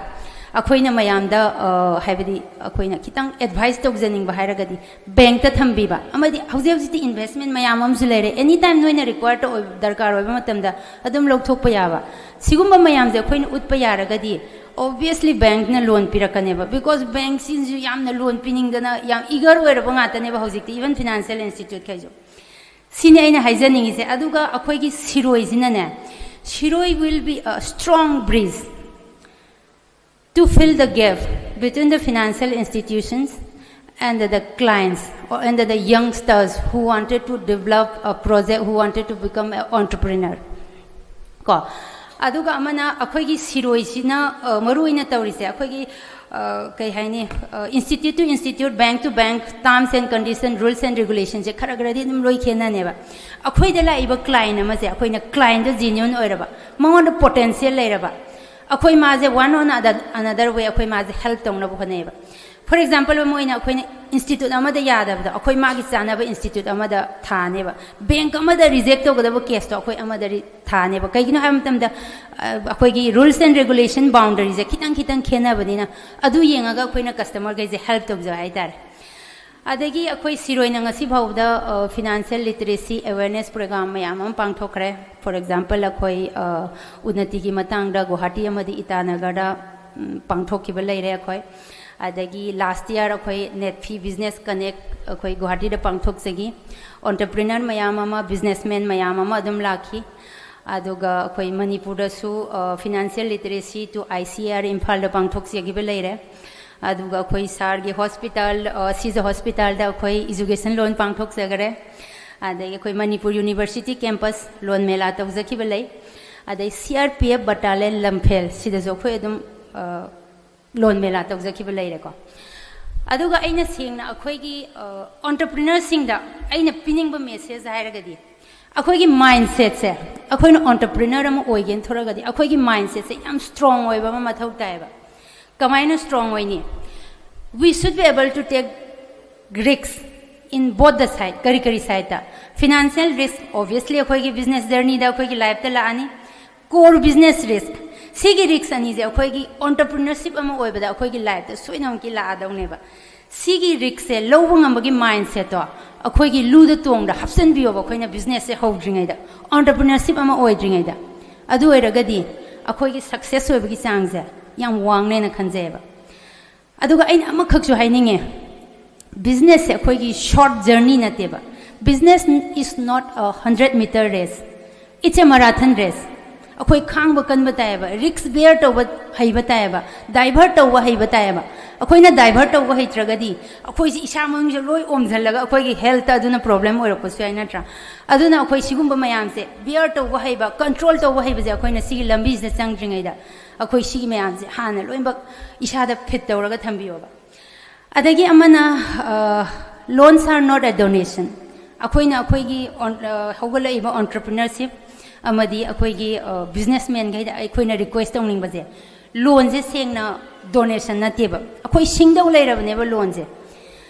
ꯑꯩꯈꯣꯏꯅ ꯃꯌꯥꯝꯗ ꯑ, ꯍꯥꯏꯕꯗꯤ ꯑꯩꯈꯣꯏꯅ ꯈꯤꯇꯪ ꯑꯦꯗꯚꯥꯏꯁ ꯇꯧꯖꯅꯤꯡꯕ ꯍꯥꯏꯔꯒꯗꯤ, ꯕꯦꯡꯛꯇ ꯊꯝꯕꯤꯕ, ꯑꯃꯗꯤ ꯍꯧꯖꯤꯛ ꯍꯧꯖꯤꯛꯇꯤ ꯏꯟꯚꯦꯁꯃꯦꯟ ꯃꯌꯥꯝ ꯑꯃꯁꯨ ꯂꯩꯔꯦ, ꯑꯦꯅꯤ ꯇꯥꯏꯝ ꯅꯣꯏꯅ ꯔꯤꯀ꯭ꯋꯥꯌꯔ ꯑꯣꯏꯕ, ꯗꯔꯀꯥꯔ ꯑꯣꯏꯕ ꯃꯇꯝꯗ ꯑꯗꯨꯝ ꯂꯧꯊꯣꯛꯄ ꯌꯥꯕ, ꯁꯤꯒꯨꯝꯕ ꯃꯌꯥꯝꯁꯦ ꯑꯩꯈꯣꯏꯅ ꯎꯠꯄ ꯌꯥꯔꯒꯗꯤ, ꯑꯣꯕꯤꯌꯁꯂꯤ ꯕꯦꯡꯛꯅ ꯂꯣꯟ ꯄꯤꯔꯛꯀꯅꯦꯕ, ꯕꯤꯀꯣꯁ ꯕꯦꯡꯛꯁꯤꯡꯁꯨ ꯌꯥꯝꯅ ꯂꯣꯟ ꯄꯤꯅꯤꯡꯗꯅ ꯌꯥꯝ ꯏꯒꯔ ꯑꯣꯏꯔꯕ ꯉꯥꯛꯇꯅꯦꯕ ꯍꯧꯖꯤꯛꯇꯤ, ꯏꯚꯟ ꯐꯤꯅꯥꯟꯁꯤꯌꯦꯜ ꯏꯟꯁꯇꯤꯇ꯭ꯌꯨꯠꯈꯩꯁꯨ꯫ ꯁꯤꯅꯤ ꯑꯩꯅ ꯍꯥꯏꯖꯅꯤꯡꯉꯤꯁꯦ꯫ ꯑꯗꯨꯒ ꯑꯩꯈꯣꯏꯒꯤ ꯁꯤꯔꯣꯏꯁꯤꯅꯅꯦ, ꯁꯤꯔꯣꯏ will be a strong bridge to fill the gap between the financial institutions and the clients or and the youngsters who wanted to develop a project, who wanted to become an entrepreneur. ꯀꯣ, ꯑꯗꯨꯒ ꯑꯃꯅ ꯑꯩꯈꯣꯏꯒꯤ ꯁꯤꯔꯣꯏꯁꯤꯅ ꯑ, ꯃꯔꯨ ꯑꯣꯏꯅ ꯇꯧꯔꯤꯁꯦ, ꯑꯩꯈꯣꯏꯒꯤ ꯑ, ꯀꯩ ꯍꯥꯏꯅꯤ, institute to institute, bank to bank, terms and condition, rules and regulationꯁꯦ ꯈꯔ ꯈꯔꯗꯤ ꯑꯗꯨꯝ ꯂꯣꯏ ꯈꯦꯠꯅꯅꯦꯕ꯫ ꯑꯩꯈꯣꯏꯗ ꯂꯥꯛꯏꯕ ꯀ꯭ꯂꯥꯏꯟ ꯑꯃꯁꯦ, ꯑꯩꯈꯣꯏꯅ ꯀ꯭ꯂꯥꯏꯟꯗꯣ ꯖꯦꯅ꯭ꯌꯨꯟ ꯑꯣꯏꯔꯕ, ꯃꯉꯣꯟꯗ ꯄꯣꯇꯦꯟꯁꯤꯌꯦꯜ ꯂꯩꯔꯕ, ꯑꯩꯈꯣꯏ ꯃꯥꯁꯦ one on another way ꯑꯩꯈꯣꯏ ꯃꯥꯁꯦ ꯍꯦꯜꯞ ꯇꯧꯅꯕ ꯍꯣꯠꯅꯩꯌꯦꯕ꯫ ꯐꯣꯔ ꯑꯦꯛꯖꯥꯝꯄꯜ ꯑꯃ ꯑꯣꯏꯅ, ꯑꯩꯈꯣꯏꯅ ꯏꯟꯁꯇꯤꯇ꯭ꯌꯨꯠ ꯑꯃꯗ ꯌꯥꯗꯕꯗꯣ ꯑꯩꯈꯣꯏ ꯃꯥꯒꯤ ꯆꯥꯅꯕ ꯏꯟꯁꯇꯤꯇ꯭ꯌꯨꯠ ꯑꯃꯗ ꯊꯥꯅꯦꯕ, ꯕꯦꯡꯛ ꯑꯃꯗ ꯔꯤꯖꯦꯛ ꯇꯧꯒꯗꯕ ꯀꯦꯁꯇꯣ ꯑꯩꯈꯣꯏ ꯑꯃꯗ ꯔꯤ- ꯊꯥꯅꯦꯕ꯫ ꯀꯩꯒꯤꯅꯣ ꯍꯥꯏꯕ ꯃꯇꯝꯗ ꯑ, ꯑꯩꯈꯣꯏꯒꯤ ꯔꯨꯜꯁ ꯑꯦꯟ ꯔꯦꯒꯨꯂꯦꯁꯟ ꯕꯥꯎꯟꯗꯔꯤꯁꯦ ꯈꯤꯇꯪ ꯈꯤꯇꯪ ꯈꯦꯠꯅꯕꯅꯤꯅ, ꯑꯗꯨ ꯌꯦꯡꯉꯒ ꯑꯩꯈꯣꯏꯅ ꯀꯁꯇꯃꯔꯈꯩꯁꯦ ꯍꯦꯜꯞ ꯇꯧꯖꯕ ꯍꯥꯏꯇꯥꯔꯦ꯫ ꯑꯗꯒꯤ ꯑꯩꯈꯣꯏ ꯁꯤꯔꯣꯏꯅ ꯉꯁꯤ ꯐꯥꯎꯕꯗ ꯐꯤꯅꯥꯟꯁꯤꯌꯦꯜ ꯂꯤꯇꯔꯦꯁꯤ ꯑꯦꯋꯦꯔꯅꯦꯁ ꯄ꯭ꯔꯣꯒ꯭ꯔꯥꯝ ꯃꯌꯥꯝ ꯑꯃ ꯄꯥꯡꯊꯣꯛꯈ꯭ꯔꯦ꯫ ꯐꯣꯔ ꯑꯦꯛꯖꯥꯝꯄꯜ, ꯑꯩꯈꯣꯏ ꯑ, ꯎꯟꯅꯇꯤꯒꯤ ꯃꯇꯥꯡꯗ ꯒꯨꯋꯥꯍꯥꯇꯤ ꯑꯃꯗꯤ ꯏꯇꯥꯅꯒꯔꯗ ꯎꯝ, ꯄꯥꯡꯊꯣꯛꯈꯤꯕ ꯂꯩꯔꯦ ꯑꯩꯈꯣꯏ꯫ ꯑꯗꯒꯤ ꯂꯥꯁ ꯌꯥꯔ ꯑꯩꯈꯣꯏ ꯅꯦꯠꯐꯤ ꯕꯤꯖꯤꯅꯦꯁ ꯀꯅꯦꯛ ꯑꯩꯈꯣꯏ ꯒꯨꯋꯥꯍꯥꯇꯤꯗ ꯄꯥꯡꯊꯣꯛꯆꯈꯤ꯫ ꯑꯣꯟꯇꯔꯄ꯭ꯔꯤꯅꯔ ꯃꯌꯥꯝ ꯑꯃ, ꯕꯤꯖꯤꯅꯦꯁꯃꯦꯟ ꯃꯌꯥꯝ ꯑꯃ ꯑꯗꯨꯝ ꯂꯥꯛꯈꯤ꯫ ꯑꯗꯨꯒ ꯑꯩꯈꯣꯏ ꯃꯅꯤꯄꯨꯔꯗꯁꯨ financial literacy two I C R ꯏꯝꯐꯥꯜꯗ ꯄꯥꯡꯊꯣꯛꯆꯈꯤꯕ ꯂꯩꯔꯦ꯫ ꯑꯗꯨꯒ ꯑꯩꯈꯣꯏ ꯁꯥꯔꯒꯤ ꯍꯣꯁꯄꯤꯇꯥꯜ, ꯁꯤꯖ ꯍꯣꯁꯄꯤꯇꯥꯜꯗ ꯑꯩꯈꯣꯏ ꯏꯖꯨꯀꯦꯁꯟ ꯂꯣꯟ ꯄꯥꯡꯊꯣꯛꯆꯈꯔꯦ꯫ ꯑꯗꯒꯤ ꯑꯩꯈꯣꯏ ꯃꯅꯤꯄꯨꯔ ꯌꯨꯅꯤꯚꯔꯁꯤꯇꯤ ꯀꯦꯝꯄꯁ ꯂꯣꯟ ꯃꯦꯂꯥ ꯇꯧꯖꯈꯤꯕ ꯂꯩ꯫ ꯑꯗꯩ ꯁꯤ ꯑꯥꯔ ꯄꯤ ꯑꯦꯐ ꯕꯇꯥꯂꯤꯌꯟ ꯂꯝꯐꯦꯜ, ꯁꯤꯗꯁꯨ ꯑꯩꯈꯣꯏ ꯑꯗꯨꯝ ꯑ, ꯂꯣꯟ ꯃꯦꯂꯥ ꯇꯧꯖꯈꯤꯕ ꯂꯩꯔꯦꯀꯣ꯫ ꯑꯗꯨꯒ ꯑꯩꯅ ꯁꯦꯡꯅ ꯑꯩꯈꯣꯏꯒꯤ ꯑꯣꯟꯇꯔꯄ꯭ꯔꯤꯅꯔꯁꯤꯡꯗ ꯑꯩꯅ ꯄꯤꯅꯤꯡꯕ ꯃꯦꯁꯦꯖ ꯍꯥꯏꯔꯒꯗꯤ, ꯑꯩꯈꯣꯏꯒꯤ ꯃꯥꯏꯟꯁꯦꯠꯁꯦ, ꯑꯩꯈꯣꯏꯅ ꯑꯣꯟꯇꯔꯄ꯭ꯔꯤꯅꯔ ꯑꯃ ꯑꯣꯏꯒꯦꯅ ꯊꯣꯔꯒꯗꯤ ꯑꯩꯈꯣꯏꯒꯤ ꯃꯥꯏꯟꯁꯦꯠꯁꯦ ꯌꯥꯝ ꯁ꯭ꯇ꯭ꯔꯣꯡ ꯑꯣꯏꯕ ꯑꯃ ꯃꯊꯧ ꯇꯥꯏꯌꯦꯕ꯫ ꯀꯃꯥꯏꯅ ꯁ꯭ꯇ꯭ꯔꯣꯡ ꯑꯣꯏꯅꯤ? We should be able to take risks. In both the side, ꯀꯔꯤ ꯀꯔꯤ ꯁꯥꯏꯠꯇ? ꯐꯤꯅꯥꯟꯁꯤꯌꯦꯜ ꯔꯤꯁꯛ, ꯑꯣꯕꯤꯌꯁꯂꯤ ꯑꯩꯈꯣꯏꯒꯤ ꯕꯤꯖꯤꯅꯦꯁ ꯖꯔꯅꯤꯗ ꯑꯩꯈꯣꯏꯒꯤ ꯂꯥꯏꯐꯇ ꯂꯥꯛꯑꯅꯤ꯫ ꯀꯣꯔ ꯕꯤꯖꯤꯅꯦꯁ ꯔꯤꯁꯛ, ꯁꯤꯒꯤ ꯔꯤꯁꯛ ꯑꯅꯤꯁꯦ ꯑꯩꯈꯣꯏꯒꯤ ꯑꯣꯟꯇꯔꯄ꯭ꯔꯤꯅꯔꯁꯤꯞ ꯑꯃ ꯑꯣꯏꯕꯗ ꯑꯩꯈꯣꯏꯒꯤ ꯂꯥꯏꯐꯇ ꯁꯣꯏꯗꯅꯃꯛꯀꯤ ꯂꯥꯛꯑꯗꯧꯅꯦꯕ꯫ ꯁꯤꯒꯤ ꯔꯤꯁꯛꯁꯦ ꯂꯧꯕ ꯉꯝꯕꯒꯤ ꯃꯥꯏꯟꯁꯦꯠꯇꯣ ꯑꯩꯈꯣꯏꯒꯤ ꯂꯨꯗ ꯇꯣꯡꯗ ꯍꯥꯞꯆꯤꯟꯕꯤꯌꯣꯕ꯫ ꯑꯩꯈꯣꯏꯅ ꯕꯤꯖꯤꯅꯦꯁꯁꯦ ꯍꯧꯗ꯭ꯔꯤꯉꯩꯗ, ꯑꯣꯟꯇꯔꯄ꯭ꯔꯤꯅꯔꯁꯤꯞ ꯑꯃ ꯑꯣꯏꯗ꯭ꯔꯤꯉꯩꯗ, ꯑꯗꯨ ꯑꯣꯏꯔꯒꯗꯤ ꯑꯩꯈꯣꯏꯒꯤ ꯁꯛꯁꯦꯁ ꯑꯣꯏꯕꯒꯤ ꯆꯥꯡꯁꯦ ꯌꯥꯝ ꯋꯥꯡꯅꯦꯅ ꯈꯟꯖꯩꯌꯦꯕ꯫ ꯑꯗꯨꯒ ꯑꯩꯅ ꯑꯃꯈꯛꯁꯨ ꯍꯥꯏꯅꯤꯡꯉꯦ, ꯕꯤꯖꯤꯅꯦꯁꯁꯦ ꯑꯩꯈꯣꯏꯒꯤ ꯁꯣꯔꯠ ꯖꯔꯅꯤ ꯅꯠꯇꯦꯕ꯫ Business is not a hundred meter race, it's a marathon race꯫ ꯑꯩꯈꯣꯏ ꯈꯥꯡꯕ ꯀꯟꯕ ꯇꯥꯏꯌꯦꯕ, ꯔꯤꯁꯛ ꯕꯤꯌꯔ ꯇꯧꯕ ꯍꯩꯕ ꯇꯥꯏꯌꯦꯕ, ꯗꯥꯏꯚꯔꯠ ꯇꯧꯕ ꯍꯩꯕ ꯇꯥꯏꯌꯦꯕ꯫ ꯑꯩꯈꯣꯏꯅ ꯗꯥꯏꯚꯔꯠ ꯇꯧꯕ ꯍꯩꯇ꯭ꯔꯒꯗꯤ ꯑꯩꯈꯣꯏꯁꯤ ꯏꯁꯥ ꯃꯅꯨꯡꯁꯦ ꯂꯣꯏ ꯑꯣꯝꯁꯤꯜꯂꯒ ꯑꯩꯈꯣꯏꯒꯤ ꯍꯦꯜꯠꯇ ꯑꯗꯨꯅ ꯄ꯭ꯔꯣꯕ꯭ꯂꯦꯝ ꯑꯣꯏꯔꯛꯄꯁꯨ ꯌꯥꯏ, ꯅꯠꯇ꯭ꯔꯥ? ꯑꯗꯨꯅ ꯑꯩꯈꯣꯏ ꯁꯤꯒꯨꯝꯕ ꯃꯌꯥꯝꯁꯦ ꯕꯤꯌꯔ ꯇꯧꯕ ꯍꯩꯕ, ꯀꯟꯇ꯭ꯔꯣꯜ ꯇꯧꯕ ꯍꯩꯕꯁꯦ ꯑꯩꯈꯣꯏꯅ ꯁꯤꯒꯤ ꯂꯝꯕꯤꯁꯤꯗ ꯆꯪꯗ꯭ꯔꯤꯉꯩꯗ ꯑꯩꯈꯣꯏ ꯁꯤꯒꯤ ꯃꯌꯥꯝꯁꯦ ꯍꯥꯟꯅ ꯂꯣꯏꯅꯃꯛ ꯏꯁꯥꯗ ꯐꯤꯠ ꯇꯧꯔꯒ ꯊꯝꯕꯤꯌꯣꯕ꯫ ꯑꯗꯒꯤ ꯑꯃꯅ, loans are not a donation꯫ ꯑꯩꯈꯣꯏꯅ ꯑꯩꯈꯣꯏꯒꯤ ꯑꯣꯟ-, ꯑ, ꯍꯧꯒꯠꯂꯛꯏꯕ ꯑꯣꯟꯇꯔꯄ꯭ꯔꯤꯅꯔꯁꯤꯞ ꯑꯃꯗꯤ ꯑꯩꯈꯣꯏꯒꯤ, ꯑ, ꯕꯤꯖꯤꯅꯦꯁꯃꯦꯟꯈꯩꯗ ꯑꯩꯈꯣꯏꯅ ꯔꯤꯀ꯭ꯋꯦꯁ ꯇꯧꯅꯤꯡꯕꯁꯦ, ꯂꯣꯟꯁꯦ ꯁꯦꯡꯅ ꯗꯣꯅꯦꯁꯟ ꯅꯠꯇꯦꯕ꯫ ꯑꯩꯈꯣꯏ ꯁꯤꯡꯗꯧ ꯂꯩꯔꯕꯅꯦꯕ ꯂꯣꯟꯁꯦ꯫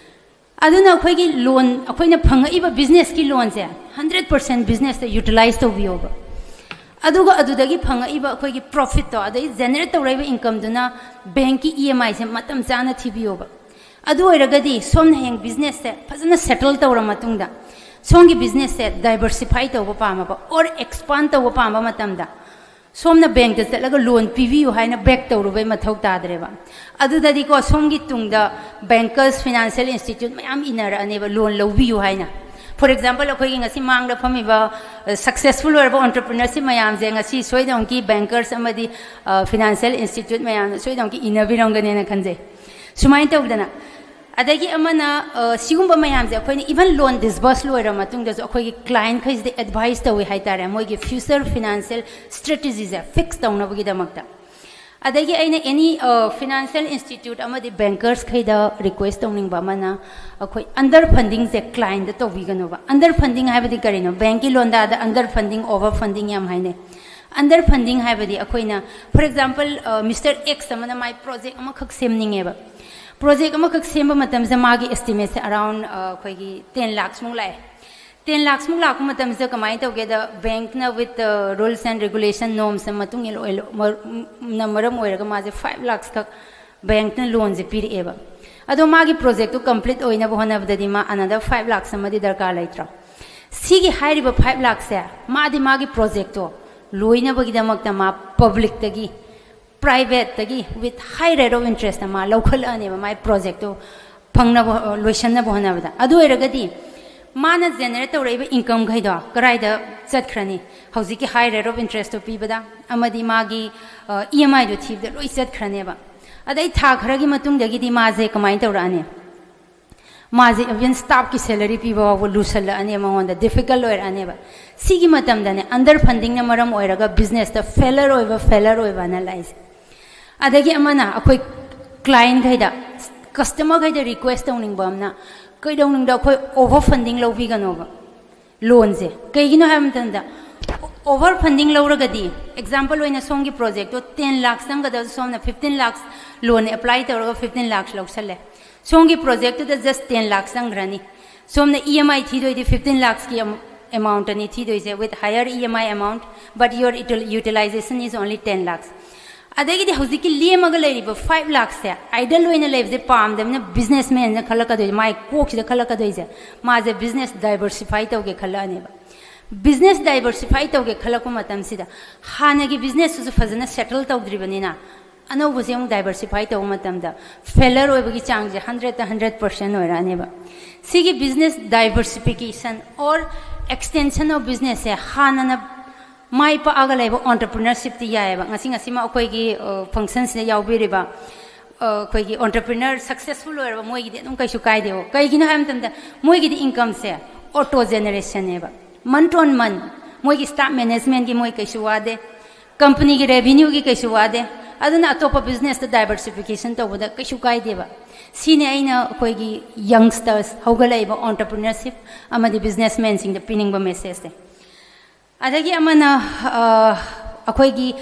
ꯑꯗꯨꯅ ꯑꯩꯈꯣꯏꯒꯤ ꯂꯣꯟ, ꯑꯩꯈꯣꯏꯅ ꯐꯪꯉꯛꯏꯕ ꯕꯤꯖꯤꯅꯦꯁꯀꯤ ꯂꯣꯟꯁꯦ ꯍꯟꯗ꯭ꯔꯦꯠ ꯄꯥꯔꯁꯦꯟ ꯕꯤꯖꯤꯅꯦꯁꯇ ꯌꯨꯇꯤꯂꯥꯏꯁ ꯇꯧꯕꯤꯌꯣꯕ꯫ ꯑꯗꯨꯒ ꯑꯗꯨꯗꯒꯤ ꯐꯪꯉꯛꯏꯕ ꯑꯩꯈꯣꯏꯒꯤ ꯄ꯭ꯔꯣꯐꯤꯠꯇꯣ, ꯑꯗꯒꯤ ꯖꯦꯅꯦꯔꯦꯠ ꯇꯧꯔꯛꯏꯕ ꯏꯟꯀꯝꯗꯨꯅ ꯕꯦꯡꯀꯤ ꯏ ꯑꯦꯝ ꯑꯥꯏꯁꯦ ꯃꯇꯝ ꯆꯥꯅ ꯊꯤꯕꯤꯌꯣꯕ꯫ ꯑꯗꯨ ꯑꯣꯏꯔꯒꯗꯤ ꯁꯣꯝꯅ ꯍꯌꯦꯡ ꯕꯤꯖꯤꯅꯦꯁꯁꯦ ꯐꯖꯅ ꯁꯦꯇꯜ ꯇꯧꯔ ꯃꯇꯨꯡꯗ, ꯁꯣꯝꯒꯤ ꯕꯤꯖꯤꯅꯦꯁꯁꯦ ꯗꯥꯏꯕꯔꯁꯤꯐꯥꯏ ꯇꯧꯕ ꯄꯥꯝꯃꯕ, ꯑꯣꯔ ꯑꯦꯛꯁꯄꯥꯟ ꯇꯧꯕ ꯄꯥꯝꯕ ꯃꯇꯝꯗ, ꯁꯣꯝꯅ ꯕꯦꯡꯛꯇ ꯆꯠꯂꯒ ꯂꯣꯟ ꯄꯤꯕꯤꯌꯨ ꯍꯥꯏꯅ ꯕꯦꯛ ꯇꯧꯔꯨꯕꯩ ꯃꯊꯧ ꯇꯥꯗ꯭ꯔꯦꯕ꯫ ꯑꯗꯨꯗꯗꯤꯀꯣ, ꯁꯣꯝꯒꯤ ꯇꯨꯡꯗ ꯕꯦꯡꯀꯔꯁ, ꯐꯤꯅꯥꯟꯁꯤꯌꯦꯜ ꯏꯟꯁꯇꯤꯇ꯭ꯌꯨꯠ ꯃꯌꯥꯝ ꯏꯟꯅꯔꯛꯑꯅꯦꯕ ꯂꯣꯟ ꯂꯧꯕꯤꯌꯨ ꯍꯥꯏꯅ꯫ For example, ꯑꯩꯈꯣꯏꯒꯤ ꯉꯁꯤ ꯃꯥꯡꯗ ꯐꯝꯃꯤꯕ, ꯑ, ꯁꯛꯁꯦꯁꯐꯨꯜ ꯑꯣꯏꯔꯕ ꯑꯣꯟꯇꯔꯄ꯭ꯔꯤꯅꯔꯁꯤꯞ ꯃꯌꯥꯝꯁꯦ ꯉꯁꯤ ꯁꯣꯏꯗꯅꯃꯛꯀꯤ ꯕꯦꯡꯀꯔꯁ ꯑꯃꯗꯤ, ꯑ, ꯐꯤꯅꯥꯟꯁꯤꯌꯦꯜ ꯏꯟꯁꯇꯤꯇ꯭ꯌꯨꯠ ꯃꯌꯥꯝꯅ ꯁꯣꯏꯗꯅꯃꯛꯀꯤ ꯏꯟꯅꯕꯤꯔꯝꯒꯅꯦꯅ ꯈꯟꯖꯩ꯫ ꯁꯨꯃꯥꯏꯅ ꯇꯧꯗꯅ, ꯑꯗꯒꯤ ꯑꯃꯅ, ꯑ, ꯁꯤꯒꯨꯝꯕ ꯃꯌꯥꯝꯁꯦ ꯑꯩꯈꯣꯏꯅ ꯏꯚꯟ ꯂꯣꯟ ꯗꯤꯁꯕꯔꯁ ꯂꯣꯏꯔ ꯃꯇꯨꯡꯗꯁꯨ ꯑꯩꯈꯣꯏꯒꯤ ꯀ꯭ꯂꯥꯏꯟꯈꯩꯁꯤꯗ ꯑꯦꯗꯚꯥꯏꯁ ꯇꯧꯏ ꯍꯥꯏꯇꯥꯔꯦ, ꯃꯣꯏꯒꯤ ꯐ꯭ꯌꯨꯆꯔ ꯐꯤꯅꯥꯟꯁꯤꯌꯦꯜ ꯁ꯭ꯇ꯭ꯔꯦꯇꯦꯖꯤꯁꯦ ꯐꯤꯛꯁ ꯇꯧꯅꯕꯒꯤꯗꯃꯛꯇ꯫ ꯑꯗꯒꯤ ꯑꯩꯅ ꯑꯦꯅꯤ, ꯑ, ꯐꯤꯅꯥꯟꯁꯤꯌꯦꯜ ꯏꯟꯁꯇꯤꯇ꯭ꯌꯨꯠ ꯑꯃꯗꯤ ꯕꯦꯡꯀꯔꯁꯈꯩꯗ ꯔꯤꯀ꯭ꯋꯦꯁ ꯇꯧꯅꯤꯡꯕ ꯑꯃꯅ, ꯑꯩꯈꯣꯏ ꯑꯟꯗꯔ ꯐꯟꯗꯤꯡꯁꯦ ꯀ꯭ꯂꯥꯏꯟꯗ ꯇꯧꯕꯤꯒꯅꯣꯕ꯫ ꯑꯟꯗꯔ ꯐꯟꯗꯤꯡ ꯍꯥꯏꯕꯗꯤ ꯀꯔꯤꯅꯣ? ꯕꯦꯡꯀꯤ ꯂꯣꯟꯗꯥꯗ ꯑꯟꯗꯔ ꯐꯟꯗꯤꯡ, ꯑꯣꯚꯔ ꯐꯟꯗꯤꯡ ꯌꯥꯝ ꯍꯥꯏꯅꯩ꯫ ꯑꯟꯗꯔ ꯐꯟꯗꯤꯡ ꯍꯥꯏꯕꯗꯤ ꯑꯩꯈꯣꯏꯅ, for example, ꯑ, ꯃꯤꯁꯇꯔ ꯑꯦꯛꯁ ꯑꯃꯅ ꯃꯥꯏ ꯄ꯭ꯔꯣꯖꯦꯛ ꯑꯃꯈꯛ ꯁꯦꯝꯅꯤꯡꯉꯦꯕ꯫ ꯄ꯭ꯔꯣꯖꯦꯛ ꯑꯃꯈꯛ ꯁꯦꯝꯕ ꯃꯇꯝꯁꯤꯗ ꯃꯥꯒꯤ ꯑꯦꯁꯇꯤꯃꯦꯠꯁꯦ ꯑꯔꯥꯎꯟ ꯑꯩꯈꯣꯏꯒꯤ ꯇꯦꯟ ꯂꯥꯛꯁꯃꯨꯛ ꯂꯥꯛꯑꯦ꯫ ꯇꯦꯟ ꯂꯥꯛꯁꯃꯨꯛ ꯂꯥꯛꯄ ꯃꯇꯝꯁꯤꯗ ꯀꯃꯥꯏꯅ ꯇꯧꯒꯦꯗ, ꯕꯦꯡꯛꯅ ꯋꯤꯠ ꯔꯨꯜꯁ ꯑꯦꯟ ꯔꯤꯒꯨꯂꯦꯁꯟ ꯅꯣꯝꯁ ꯃꯇꯨꯡ ꯏꯟꯅ ꯃꯔꯝ ꯑꯣꯏꯔꯒ ꯃꯥꯁꯦ ꯐꯥꯏꯚ ꯂꯥꯛꯁ ꯈꯛ ꯕꯦꯡꯛꯅ ꯂꯣꯟꯁꯦ ꯄꯤꯔꯛꯑꯦꯕ꯫ ꯑꯗꯣ ꯃꯥꯒꯤ ꯄ꯭ꯔꯣꯖꯦꯛꯇꯨ ꯀꯝꯄ꯭ꯂꯤꯠ ꯑꯣꯏꯅꯕ ꯍꯣꯠꯅꯕꯗꯗꯤ ꯃꯥ ꯑꯅꯗꯔ ꯐꯥꯏꯚ ꯂꯥꯛꯁ ꯑꯃꯗꯤ ꯗꯔꯀꯥꯔ ꯂꯩꯇ꯭ꯔꯣ? ꯁꯤꯒꯤ ꯍꯥꯏꯔꯤꯕ ꯐꯥꯏꯚ ꯂꯥꯛꯁꯁꯦ ꯃꯥꯗꯤ ꯃꯥꯒꯤ ꯄ꯭ꯔꯣꯖꯦꯛꯇꯣ ꯂꯣꯏꯅꯕꯒꯤꯗꯃꯛꯇ ꯃꯥ ꯄꯕ꯭ꯂꯤꯛꯇꯒꯤ, ꯄ꯭ꯔꯥꯏꯚꯦꯠꯇꯒꯤ with high rate of interest ꯃꯥ ꯂꯧꯈꯠꯂꯛꯑꯅꯦꯕ ꯃꯥꯏ ꯄ꯭ꯔꯣꯖꯦꯛꯇꯣ ꯐꯪꯅꯕ, ꯂꯣꯏꯁꯟꯅꯕ ꯍꯣꯠꯅꯕꯗ꯫ ꯑꯗꯨ ꯑꯣꯏꯔꯒꯗꯤ ꯃꯥꯅ ꯖꯦꯅꯦꯔꯦꯠ ꯇꯧꯔꯛꯏꯕ ꯏꯟꯀꯝꯈꯩꯗꯣ ꯀꯗꯥꯏꯗ ꯆꯠꯈ꯭ꯔꯅꯤ? ꯍꯧꯖꯤꯛꯀꯤ ꯍꯥꯏ ꯔꯦꯠ ꯑꯣꯐ ꯏꯟꯇꯔꯦꯁꯇꯣ ꯄꯤꯕꯗ ꯑꯃꯗꯤ ꯃꯥꯒꯤ ꯏ ꯑꯦꯝ ꯑꯥꯏꯗꯣ ꯊꯤꯕꯗ ꯂꯣꯏ ꯆꯠꯈ꯭ꯔꯅꯦꯕ꯫ ꯑꯗꯩ ꯊꯥ ꯈꯔꯒꯤ ꯃꯇꯨꯡꯗꯒꯤꯗꯤ ꯃꯥꯁꯦ ꯀꯃꯥꯏꯅ ꯇꯧꯔꯛꯑꯅꯤ? ꯃꯥꯁꯦ ꯏꯚꯟ ꯁ꯭ꯇꯥꯐꯀꯤ ꯁꯦꯂꯔꯤ ꯄꯤꯕ ꯐꯥꯎꯕ ꯂꯨꯁꯜꯂꯛꯑꯅꯦ, ꯃꯉꯣꯟꯗ ꯗꯤꯐꯤꯀꯜ ꯑꯣꯏꯔꯛꯑꯅꯦꯕ꯫ ꯁꯤꯒꯤ ꯃꯇꯝꯗꯅꯦ ꯑꯟꯗꯔ ꯐꯟꯗꯤꯡꯅ ꯃꯔꯝ ꯑꯣꯏꯔꯒ ꯕꯤꯖꯤꯅꯦꯁꯇ ꯐꯦꯂꯔ ꯑꯣꯏꯕ, ꯐꯦꯂꯔ ꯑꯣꯏꯕꯅ ꯂꯥꯛꯏꯁꯦ꯫ ꯑꯗꯒꯤ ꯑꯃꯅ ꯑꯩꯈꯣꯏ ꯀ꯭ꯂꯥꯏꯟꯈꯩꯗ, ꯀꯁꯇꯃꯔꯈꯩꯗ ꯔꯤꯀ꯭ꯋꯦꯁ ꯇꯧꯅꯤꯡꯕ ꯑꯃꯅ ꯀꯩꯗꯧꯅꯨꯡꯗ ꯑꯩꯈꯣꯏ ꯑꯣꯚꯔ ꯐꯟꯗꯤꯡ ꯂꯧꯕꯤꯒꯅꯣꯕ ꯂꯣꯟꯁꯦ꯫ ꯀꯩꯒꯤꯅꯣ ꯍꯥꯏꯕ ꯃꯇꯝꯗ ꯑꯣꯚꯔ ꯐꯟꯗꯤꯡ ꯂꯧꯔꯒꯗꯤ, ꯑꯦꯛꯖꯥꯝꯄꯜ ꯑꯣꯏꯅ ꯁꯣꯝꯒꯤ ꯄ꯭ꯔꯣꯖꯦꯛꯇꯣ ꯇꯦꯟ ꯂꯥꯛꯁ ꯆꯪꯒꯗꯕ ꯁꯣꯝꯅ ꯐꯤꯐꯇꯤꯟ ꯂꯥꯛꯁ ꯂꯣꯟ ꯑꯦꯄ꯭ꯂꯥꯏ ꯇꯧꯔꯒ ꯐꯤꯐꯇꯤꯟ ꯂꯥꯛꯁ ꯂꯧꯁꯜꯂꯦ꯫ ꯁꯣꯝꯒꯤ ꯄ꯭ꯔꯣꯖꯦꯛꯇꯨꯗ ꯖꯁ ꯇꯦꯟ ꯂꯥꯛꯁ ꯆꯪꯈ꯭ꯔꯅꯤ꯫ ꯁꯣꯝꯅ ꯏ ꯑꯦꯝ ꯑꯥꯏ ꯊꯤꯗꯣꯏꯗꯤ ꯐꯤꯐꯇꯤꯟ ꯂꯥꯛꯁꯀꯤ ꯑꯦꯃꯥꯎꯟꯠꯅꯤ ꯊꯤꯗꯣꯏꯁꯦ, with higher E M I amount, but your utilization is only ten lakhs꯫ ꯑꯗꯒꯤꯗꯤ ꯍꯧꯖꯤꯛꯀꯤ ꯂꯦꯝꯃꯒ ꯂꯩꯔꯤꯕ ꯐꯥꯏꯚ ꯂꯥꯛꯁꯁꯦ, ꯑꯥꯏꯗꯜ ꯑꯣꯏꯅ ꯂꯩꯕꯁꯦ ꯄꯥꯝꯗꯕꯅꯤꯅ ꯕꯤꯖꯤꯅꯦꯁꯃꯦꯟꯅ ꯈꯜꯂꯛꯀꯗꯣꯏꯁꯦ, ꯃꯥꯏ ꯀꯣꯛꯁꯤꯗ ꯈꯜꯂꯛꯀꯗꯣꯏꯁꯦ, ꯃꯥꯁꯦ ꯕꯤꯖꯤꯅꯦꯁ ꯗꯥꯏꯕꯔꯁꯤꯐꯥꯏ ꯇꯧꯒꯦ ꯈꯜꯂꯛꯑꯅꯦꯕ꯫ ꯕꯤꯖꯤꯅꯦꯁ ꯗꯥꯏꯕꯔꯁꯤꯐꯥꯏ ꯇꯧꯒꯦ ꯈꯜꯂꯛꯄ ꯃꯇꯝꯁꯤꯗ ꯍꯥꯟꯅꯒꯤ ꯕꯤꯖꯤꯅꯦꯁꯇꯨꯁꯨ ꯐꯖꯅ ꯁꯦꯇꯜ ꯇꯧꯗ꯭ꯔꯤꯕꯅꯤꯅ ꯑꯅꯧꯕꯁꯦ ꯑꯃꯨꯛ ꯗꯥꯏꯕꯔꯁꯤꯐꯥꯏ ꯇꯧꯕ ꯃꯇꯝꯗ ꯐꯦꯂꯔ ꯑꯣꯏꯕꯒꯤ ꯆꯥꯡꯁꯦ ꯍꯟꯗ꯭ꯔꯦꯠꯇ ꯍꯟꯗ꯭ꯔꯦꯠ ꯄꯥꯔꯁꯦꯟ ꯑꯣꯏꯔꯛꯑꯅꯦꯕ꯫ ꯁꯤꯒꯤ business diversification or extension of ꯕꯤꯖꯤꯅꯦꯁꯁꯦ ꯍꯥꯟꯅꯅ ꯃꯥꯏ ꯄꯥꯛꯑꯒ ꯂꯩꯕ ꯑꯣꯟꯇꯔꯄ꯭ꯔꯤꯅꯔꯁꯤꯞꯇꯤ ꯌꯥꯏꯑꯕ꯫ ꯉꯁꯤ, ꯉꯁꯤꯃꯛ ꯑꯩꯈꯣꯏꯒꯤ, ꯑ, ꯐꯪꯁꯟꯁꯤꯗ ꯌꯥꯎꯕꯤꯔꯤꯕ, ꯑ, ꯑꯩꯈꯣꯏꯒꯤ ꯑꯣꯟꯇꯔꯄ꯭ꯔꯤꯅꯔ ꯁꯛꯁꯦꯁꯐꯨꯜ ꯑꯣꯏꯔꯕ ꯃꯣꯏꯒꯤꯗꯤ ꯑꯗꯨꯝ ꯀꯩꯁꯨ ꯀꯥꯏꯗꯦꯕ꯫ ꯀꯩꯒꯤꯅꯣ ꯍꯥꯏꯕ ꯃꯇꯝꯗ ꯃꯣꯏꯒꯤꯗꯤ ꯏꯟꯀꯝꯁꯦ ꯑꯣꯇꯣ ꯖꯦꯅꯦꯔꯦꯁꯟꯅꯦꯕ꯫ ꯃꯟꯊ ꯑꯣꯟ ꯃꯟꯊ ꯃꯣꯏꯒꯤ ꯁ꯭ꯇꯥꯐ ꯃꯦꯅꯦꯖꯃꯦꯟꯒꯤ ꯃꯣꯏ ꯀꯩꯁꯨ ꯋꯥꯗꯦ, ꯀꯝꯄꯅꯤꯒꯤ ꯔꯦꯚꯤꯅ꯭ꯌꯨꯒꯤ ꯀꯩꯁꯨ ꯋꯥꯗꯦ꯫ ꯑꯗꯨꯅ ꯑꯇꯣꯞꯄ ꯕꯤꯖꯤꯅꯦꯁꯇ ꯗꯥꯏꯕꯔꯁꯤꯐꯤꯀꯦꯁꯟ ꯇꯧꯕꯗ ꯀꯩꯁꯨ ꯀꯥꯏꯗꯦꯕ꯫ ꯁꯤꯅꯤ ꯑꯩꯅ ꯑꯩꯈꯣꯏꯒꯤ ꯌꯪꯁꯇꯔꯁ, ꯍꯧꯒꯠꯂꯛꯏꯕ ꯑꯣꯟꯇꯔꯄ꯭ꯔꯤꯅꯔꯁꯤꯞ ꯑꯃꯗꯤ ꯕꯤꯖꯤꯅꯦꯁꯃꯦꯟꯁꯤꯡꯗ ꯄꯤꯅꯤꯡꯕ ꯃꯦꯁꯦꯖꯁꯦ꯫ ꯑꯗꯒꯤ ꯑꯃꯅ, ꯑ, ꯑꯩꯈꯣꯏꯒꯤ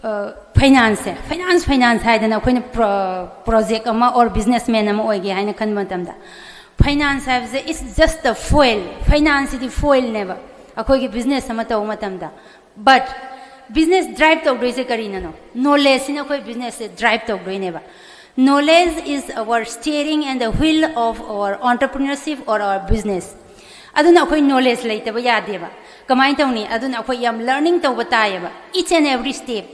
ꯐꯥꯏꯅꯥꯟꯁꯁꯦ, ꯐꯥꯏꯅꯥꯟꯁ ꯐꯥꯏꯅꯥꯟꯁ ꯍꯥꯏꯗꯅ ꯑꯩꯈꯣꯏꯅ ꯄ꯭ꯔꯣꯖꯦꯛ ꯑꯃ ꯑꯣꯔ ꯕꯤꯖꯤꯅꯦꯁꯃꯦꯟ ꯑꯃ ꯑꯣꯏꯒꯦ ꯍꯥꯏꯅ ꯈꯟꯕ ꯃꯇꯝꯗ, ꯐꯥꯏꯅꯥꯟꯁ ꯍꯥꯏꯕꯁꯦ is just a foil. ꯐꯥꯏꯅꯥꯟꯁꯁꯤꯗꯤ ꯐꯣꯏꯜꯅꯦꯕ ꯑꯩꯈꯣꯏꯒꯤ ꯕꯤꯖꯤꯅꯦꯁ ꯑꯃ ꯇꯧꯕ ꯃꯇꯝꯗ. ꯕꯠ ꯕꯤꯖꯤꯅꯦꯁ ꯗ꯭ꯔꯥꯏꯚ ꯇꯧꯗꯣꯏꯁꯦ ꯀꯔꯤꯅꯅꯣ? ꯅꯣꯂꯦꯖꯁꯤꯅ ꯑꯩꯈꯣꯏ ꯕꯤꯖꯤꯅꯦꯁꯁꯦ ꯗ꯭ꯔꯥꯏꯚ ꯇꯧꯗꯣꯏꯅꯦꯕ. Knowledge is our steering and the wheel of our entrepreneurship or our business. ꯑꯗꯨꯅ ꯑꯩꯈꯣꯏ ꯅꯣꯂꯦꯖ ꯂꯩꯇꯕ ꯌꯥꯗꯦꯕ. ꯀꯃꯥꯏꯅ ꯇꯧꯅꯤ? ꯑꯗꯨꯅ ꯑꯩꯈꯣꯏ ꯌꯥꯝ ꯂꯔꯅꯤꯡ ꯇꯧꯕ ꯇꯥꯏꯌꯦꯕ, each and every step.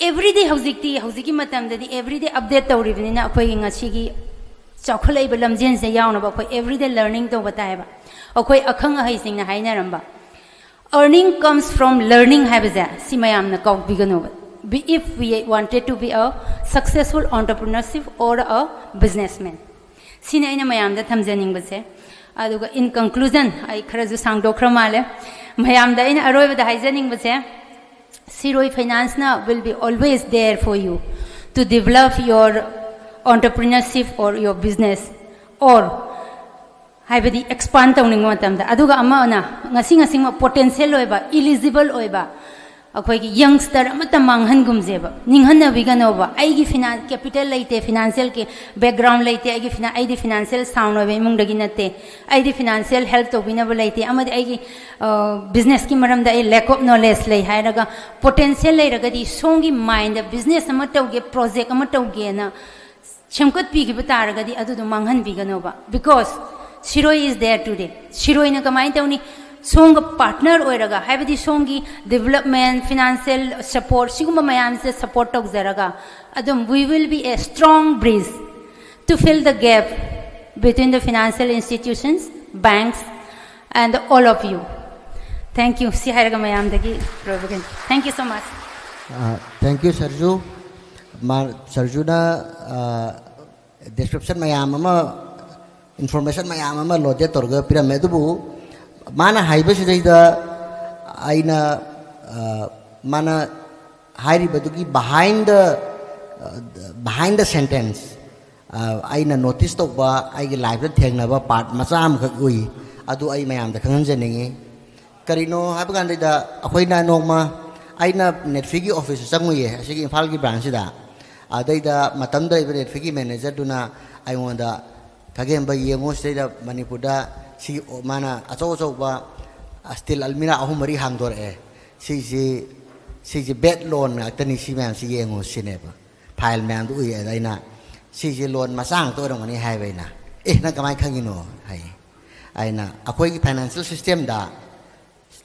Everyday, ꯍꯧꯖꯤꯛꯇꯤ, ꯍꯧꯖꯤꯛꯀꯤ ꯃꯇꯝꯗꯗꯤ everyday update ꯇꯧꯔꯤꯕꯅꯤꯅ, ꯑꯩꯈꯣꯏꯒꯤ ꯉꯁꯤꯒꯤ ꯆꯥꯎꯈꯠꯂꯛꯏꯕ ꯂꯝꯖꯦꯟꯁꯦ ꯌꯥꯎꯅꯕ ꯑꯩꯈꯣꯏ everyday learning ꯇꯧꯕ ꯇꯥꯏꯌꯦꯕ. ꯑꯩꯈꯣꯏ ꯑꯈꯪ ꯑꯍꯩꯁꯤꯡꯅ ꯍꯥꯏꯅꯔꯝꯕ, "Earning comes from learning" ꯍꯥꯏꯕꯁꯦ ꯁꯤ ꯃꯌꯥꯝꯅ ꯀꯥꯎꯕꯤꯒꯅꯨꯕ, if we wanted to be a successful entrepreneurship or a businessman. ꯁꯤꯅꯤ ꯑꯩꯅ ꯃꯌꯥꯝꯗ ꯊꯝꯖꯅꯤꯡꯕꯁꯦ. ꯑꯗꯨꯒ in conclusion, ꯑꯩ ꯈꯔꯁꯨ ꯁꯥꯡꯗꯣꯛꯈ꯭ꯔ ꯃꯥꯜꯂꯦ. ꯃꯌꯥꯝꯗ ꯑꯩꯅ ꯑꯔꯣꯏꯕꯗ ꯍꯥꯏꯖꯅꯤꯡꯕꯁꯦ, Shirui Finance na will be always there for you to develop your entrepreneurship or your business, or ꯍꯥꯏꯕꯗꯤ expand ꯇꯧꯅꯤꯡꯕ ꯃꯇꯝꯗ. ꯑꯗꯨꯒ ꯑꯃꯅ, ꯉꯁꯤ ꯉꯁꯤꯃꯛ ꯄꯣꯇꯦꯟꯁꯤꯌꯦꯜ ꯑꯣꯏꯕ, ꯏꯂꯤꯖꯤꯕꯜ ꯑꯣꯏꯕ ꯑꯩꯈꯣꯏꯒꯤ ꯌꯪꯁꯇꯔ ꯑꯃꯠꯇ ꯃꯥꯡꯍꯟꯒꯨꯝꯁꯦꯕ, ꯅꯤꯡꯍꯟꯅꯕꯤꯒꯅꯣꯕ꯫ "ꯑꯩꯒꯤ ꯐꯤꯅꯥꯟ ꯀꯦꯄꯤꯇꯦꯜ ꯂꯩꯇꯦ, ꯐꯤꯅꯥꯟꯁꯤꯌꯦꯜꯒꯤ ꯕꯦꯛꯒ꯭ꯔꯥꯎꯟ ꯂꯩꯇꯦ, ꯑꯩꯒꯤ ꯐꯤꯅꯥ ꯑꯩꯗꯤ ꯐꯤꯅꯥꯟꯁꯤꯌꯦꯜ ꯁꯥꯎꯟ ꯑꯣꯏꯕ ꯏꯃꯨꯡꯗꯒꯤ ꯅꯠꯇꯦ, ꯑꯩꯗꯤ ꯐꯤꯅꯥꯟꯁꯤꯌꯦꯜ ꯍꯦꯜꯞ ꯇꯧꯕꯤꯅꯕ ꯂꯩꯇꯦ, ꯑꯃꯗꯤ ꯑꯩꯒꯤ ꯕꯤꯖꯤꯅꯦꯁꯀꯤ ꯃꯔꯝꯗ ꯑꯩ lack of knowledge ꯂꯩ" ꯍꯥꯏꯔꯒ, ꯄꯣꯇꯦꯟꯁꯤꯌꯦꯜ ꯂꯩꯔꯒꯗꯤ ꯁꯣꯝꯒꯤ ꯃꯥꯏꯟꯗ ꯕꯤꯖꯤꯅꯦꯁ ꯑꯃ ꯇꯧꯒꯦ, ꯄ꯭ꯔꯣꯖꯦꯛ ꯑꯃ ꯇꯧꯒꯦꯅ ꯁꯦꯝꯒꯠꯄꯤꯈꯤꯕ ꯇꯥꯔꯒꯗꯤ ꯑꯗꯨꯗꯣ ꯃꯥꯡꯍꯟꯕꯤꯒꯅꯣꯕ. Because Shirui is there today. ꯁꯤꯔꯣꯏꯅ ꯀꯃꯥꯏꯅ ꯇꯧꯅꯤ? ꯁꯣꯝꯒ ꯄꯥꯔꯠꯅꯔ ꯑꯣꯏꯔꯒ, ꯍꯥꯏꯕꯗꯤ ꯁꯣꯝꯒꯤ ꯗꯤꯕꯂꯞꯃꯦꯟ, ꯐꯤꯅꯥꯟꯁꯤꯌꯦꯜ ꯁꯄꯣꯔꯠ, ꯁꯤꯒꯨꯝꯕ ꯃꯌꯥꯝꯁꯦ ꯁꯄꯣꯔꯠ ꯇꯧꯖꯔꯒ, ꯑꯗꯨꯝ we will be a strong bridge to fill the gap between the financial institutions, banks, and all of you. Thank you. ꯁꯤ ꯍꯥꯏꯔꯒ ꯃꯌꯥꯝꯗꯒꯤ ꯂꯣꯏꯕꯒꯤꯅꯤ. Thank you so much. Thank you, ꯁꯔꯖꯨ. ꯃꯥ, ꯁꯔꯖꯨꯅ description ꯃꯌꯥꯝ ꯑꯃ, ꯏꯟꯐꯣꯔꯃꯦꯁꯟ ꯃꯌꯥꯝ ꯑꯃ ꯂꯣꯗꯦꯠ ꯇꯧꯔꯒ ꯄꯤꯔꯝꯃꯦ꯫ ꯑꯗꯨꯕꯨ ꯃꯥꯅ ꯍꯥꯏꯕꯁꯤꯗꯩꯗ ꯑꯩꯅ, ꯑ, ꯃꯥꯅ ꯍꯥꯏꯔꯤꯕꯗꯨꯒꯤ behind the, behind the sentence, ꯑ, ꯑꯩꯅ ꯅꯣꯇꯤꯁ ꯇꯧꯕ, ꯑꯩꯒꯤ ꯂꯥꯏꯐꯇ ꯊꯦꯡꯅꯕ ꯄꯥꯔꯠ ꯃꯆꯥ ꯑꯃꯈꯛ ꯎꯏ꯫ ꯑꯗꯨ ꯑꯩ ꯃꯌꯥꯝꯗ ꯈꯪꯍꯟꯖꯅꯤꯡꯉꯤ꯫ ꯀꯔꯤꯅꯣ ꯍꯥꯏꯕ ꯀꯥꯟꯗ, ꯑꯩꯈꯣꯏꯅ ꯅꯣꯡꯃ ꯑꯩꯅ ꯅꯦꯠꯐꯤꯒꯤ ꯑꯣꯐꯤꯁꯇ ꯆꯪꯉꯨꯏꯌꯦ, ꯑꯁꯤꯒꯤ ꯏꯝꯐꯥꯜꯒꯤ ꯕ꯭ꯔꯥꯟꯁꯁꯤꯗ꯫ ꯑꯗꯩꯗ ꯃꯇꯝꯗ ꯂꯩꯕ ꯅꯦꯠꯐꯤꯒꯤ ꯃꯦꯅꯦꯖꯔꯗꯨꯅ ꯑꯩꯉꯣꯟꯗ, "ꯈꯥꯒꯦꯝꯕ, ꯌꯦꯡꯉꯨ, ꯁꯤꯗꯩꯗ ꯃꯅꯤꯄꯨꯔꯗ ꯁꯤ ꯃꯥꯅ ꯑꯆꯧ ꯑꯆꯧꯕ ꯁ꯭ꯇꯤꯜ ꯑꯜꯃꯤꯔꯥ ꯑꯍꯨꯝ ꯃꯔꯤ ꯍꯥꯡꯗꯣꯔꯛꯑꯦ, ꯁꯤꯁꯤ, ꯁꯤꯁꯤ ꯕꯦꯗ ꯂꯣꯟ ꯉꯥꯛꯇꯅꯤ, ꯁꯤ ꯃꯌꯥꯝꯁꯤ ꯌꯦꯡꯉꯨ" ꯁꯤꯅꯦꯕ꯫ ꯐꯥꯏꯜ ꯃꯌꯥꯝꯗꯨ ꯎꯏ꯫ ꯑꯗ ꯑꯩꯅ, "ꯁꯤꯁꯦ ꯂꯣꯟ ꯃꯆꯥ ꯉꯥꯛꯇ ꯑꯣꯏꯔꯝꯒꯅꯤ" ꯍꯥꯏꯕ꯫ ꯑꯩꯅ, "ꯑꯦ, ꯅꯪ ꯀꯃꯥꯏꯅ ꯈꯪꯉꯤꯅꯣ?" ꯍꯥꯏ꯫ ꯑꯩꯅ, "ꯑꯩꯈꯣꯏꯒꯤ ꯐꯥꯏꯅꯥꯟꯁꯤꯌꯦꯜ ꯁꯤꯁꯇꯦꯝꯗ,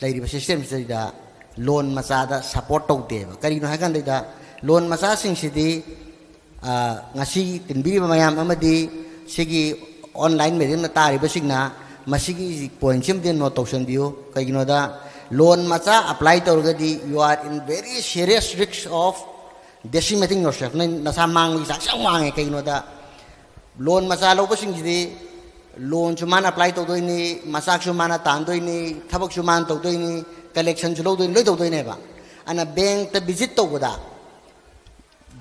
ꯂꯩꯔꯤꯕ ꯁꯤꯁꯇꯦꯝꯁꯤꯗ ꯂꯣꯟ ꯃꯆꯥꯗ ꯁꯄꯣꯔꯠ ꯇꯧꯗꯦꯕ꯫ ꯀꯔꯤꯒꯤꯅꯣ ꯍꯥꯏ ꯀꯥꯟꯗ, ꯂꯣꯟ ꯃꯆꯥꯁꯤꯡꯁꯤꯗꯤ, ꯑ, ꯉꯁꯤ ꯇꯤꯟꯕꯤꯔꯤꯕ ꯃꯌꯥꯝ ꯑꯃꯗꯤ ꯁꯤꯒꯤ ꯑꯣꯟꯂꯥꯏꯟ ꯃꯦꯗꯤꯌꯝꯅ ꯇꯥꯔꯤꯕꯁꯤꯡꯅ ꯃꯁꯤꯒꯤ ꯄꯣꯏꯟꯁꯤꯃꯗꯤ ꯅꯣꯠ ꯇꯧꯁꯟꯕꯤꯌꯨ꯫ ꯀꯩꯒꯤꯅꯣꯗ, ꯂꯣꯟ ꯃꯆꯥ ꯑꯦꯄ꯭ꯂꯥꯏ ꯇꯧꯔꯒꯗꯤ you are in very serious risk of decimating yourself꯫ ꯅꯣꯏ ꯅꯁꯥ ꯃꯥꯡꯕꯒꯤ ꯆꯥꯟꯁ ꯌꯥꯝ ꯋꯥꯡꯉꯦ꯫ ꯀꯩꯒꯤꯅꯣꯗ, ꯂꯣꯟ ꯃꯆꯥ ꯂꯧꯕꯁꯤꯡꯁꯤꯗꯤ ꯂꯣꯟꯁꯨ ꯃꯥꯅ ꯑꯦꯄ꯭ꯂꯥꯏ ꯇꯧꯗꯣꯏꯅꯤ, ꯃꯆꯥꯛꯁꯨ ꯃꯥꯅ ꯇꯥꯟꯗꯣꯏꯅꯤ, ꯊꯕꯛꯁꯨ ꯃꯥꯅ ꯇꯧꯗꯣꯏꯅꯤ, ꯀꯂꯦꯛꯁꯟꯁꯨ ꯂꯧꯗꯣꯏꯅꯤ, ꯂꯣꯏ ꯇꯧꯗꯣꯏꯅꯦꯕ꯫ ꯑꯗꯨꯅ ꯕꯦꯡꯛꯇ ꯚꯤꯖꯤꯠ ꯇꯧꯕꯗ,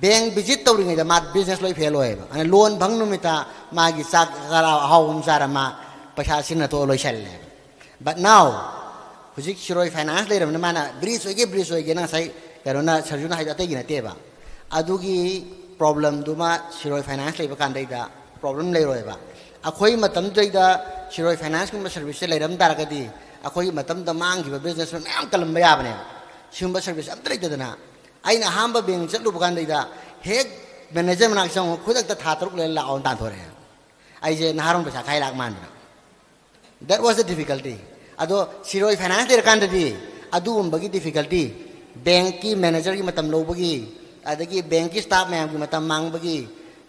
ꯕꯦꯡꯛ ꯚꯤꯖꯤꯠ ꯇꯧꯔꯤꯉꯩꯗ ꯃꯥ ꯕꯤꯖꯤꯅꯦꯁ ꯂꯣꯏ ꯐꯦꯜ ꯑꯣꯏꯌꯦꯕ꯫ ꯑꯗꯨꯅ ꯂꯣꯟ ꯐꯪ ꯅꯨꯃꯤꯠꯇ ꯃꯥꯒꯤ ꯆꯥꯛ ꯈꯔ ꯑꯍꯥꯎꯕ ꯑꯃ ꯆꯥꯔ ꯃꯥ ꯄꯩꯁꯥ ꯁꯤꯖꯤꯟꯅꯊꯣꯛꯑ ꯂꯣꯏꯁꯜꯂꯦꯕ꯫ But now, ꯍꯧꯖꯤꯛ ꯁꯤꯔꯣꯏ ꯐꯥꯏꯅꯥꯟꯁ ꯂꯩꯔꯕꯅꯤꯅ ꯃꯥꯅ ꯕ꯭ꯔꯤꯖ ꯑꯣꯏꯒꯦ, ꯕ꯭ꯔꯤꯖ ꯑꯣꯏꯒꯦꯅ ꯉꯁꯥꯏ ꯀꯩꯅꯣꯅ, ꯁꯔꯖꯨꯅ ꯍꯥꯏꯗꯣ ꯑꯇꯩꯒꯤ ꯅꯠꯇꯦꯕ꯫ ꯑꯗꯨꯒꯤ ꯄ꯭ꯔꯣꯕ꯭ꯂꯦꯝꯗꯨꯃ ꯁꯤꯔꯣꯏ ꯐꯥꯏꯅꯥꯟꯁ ꯂꯩꯕ ꯀꯥꯟꯗꯩꯗ ꯄ꯭ꯔꯣꯕ꯭ꯂꯦꯝ ꯂꯩꯔꯣꯏꯕ꯫ ꯑꯩꯈꯣꯏ ꯃꯇꯝꯗꯨꯗꯩꯗ ꯁꯤꯔꯣꯏ ꯐꯥꯏꯅꯥꯟꯁꯀꯨꯝꯕ ꯁꯔꯚꯤꯁꯁꯦ ꯂꯩꯔꯝ ꯇꯥꯔꯒꯗꯤ ꯑꯩꯈꯣꯏꯒꯤ ꯃꯇꯝꯗ ꯃꯥꯡꯈꯤꯕ ꯕꯤꯖꯤꯅꯦꯁ ꯃꯌꯥꯝ ꯀꯜꯂꯝꯕ ꯌꯥꯕꯅꯦꯕ꯫ ꯁꯤꯒꯨꯝꯕ ꯁꯔꯚꯤꯁ ꯑꯝꯇ ꯂꯩꯇꯗꯅ ꯑꯩꯅ ꯑꯍꯥꯟꯕ ꯕꯦꯡꯛ ꯆꯠꯂꯨꯕ ꯀꯥꯟꯗꯩꯗ ꯍꯦꯛ ꯃꯦꯅꯦꯖꯔ ꯃꯅꯥꯛ ꯆꯪꯉꯨ, ꯈꯨꯗꯛꯇ ꯊꯥ ꯇꯔꯨꯛ ꯂꯩꯔ ꯂꯥꯛꯑꯣꯅ ꯇꯥꯟꯊꯣꯔꯛꯑꯦ꯫ ꯑꯩꯁꯦ ꯅꯍꯥꯔꯣꯟ ꯄꯩꯁꯥ ꯈꯥꯏ ꯂꯥꯛ ꯃꯥꯟꯗꯅ꯫ That was the difficulty. ꯑꯗꯣ ꯁꯤꯔꯣꯏ ꯐꯥꯏꯅꯥꯟꯁ ꯂꯩꯔꯀꯥꯟꯗꯗꯤ ꯑꯗꯨꯒꯨꯝꯕꯒꯤ ꯗꯤꯐꯤꯀꯜꯇꯤ, ꯕꯦꯡꯛꯀꯤ ꯃꯦꯅꯦꯖꯔꯒꯤ ꯃꯇꯝ ꯂꯧꯕꯒꯤ, ꯑꯗꯒꯤ ꯕꯦꯡꯛꯀꯤ ꯁ꯭ꯇꯥꯐ ꯃꯌꯥꯝꯒꯤ ꯃꯇꯝ ꯃꯥꯡꯕꯒꯤ,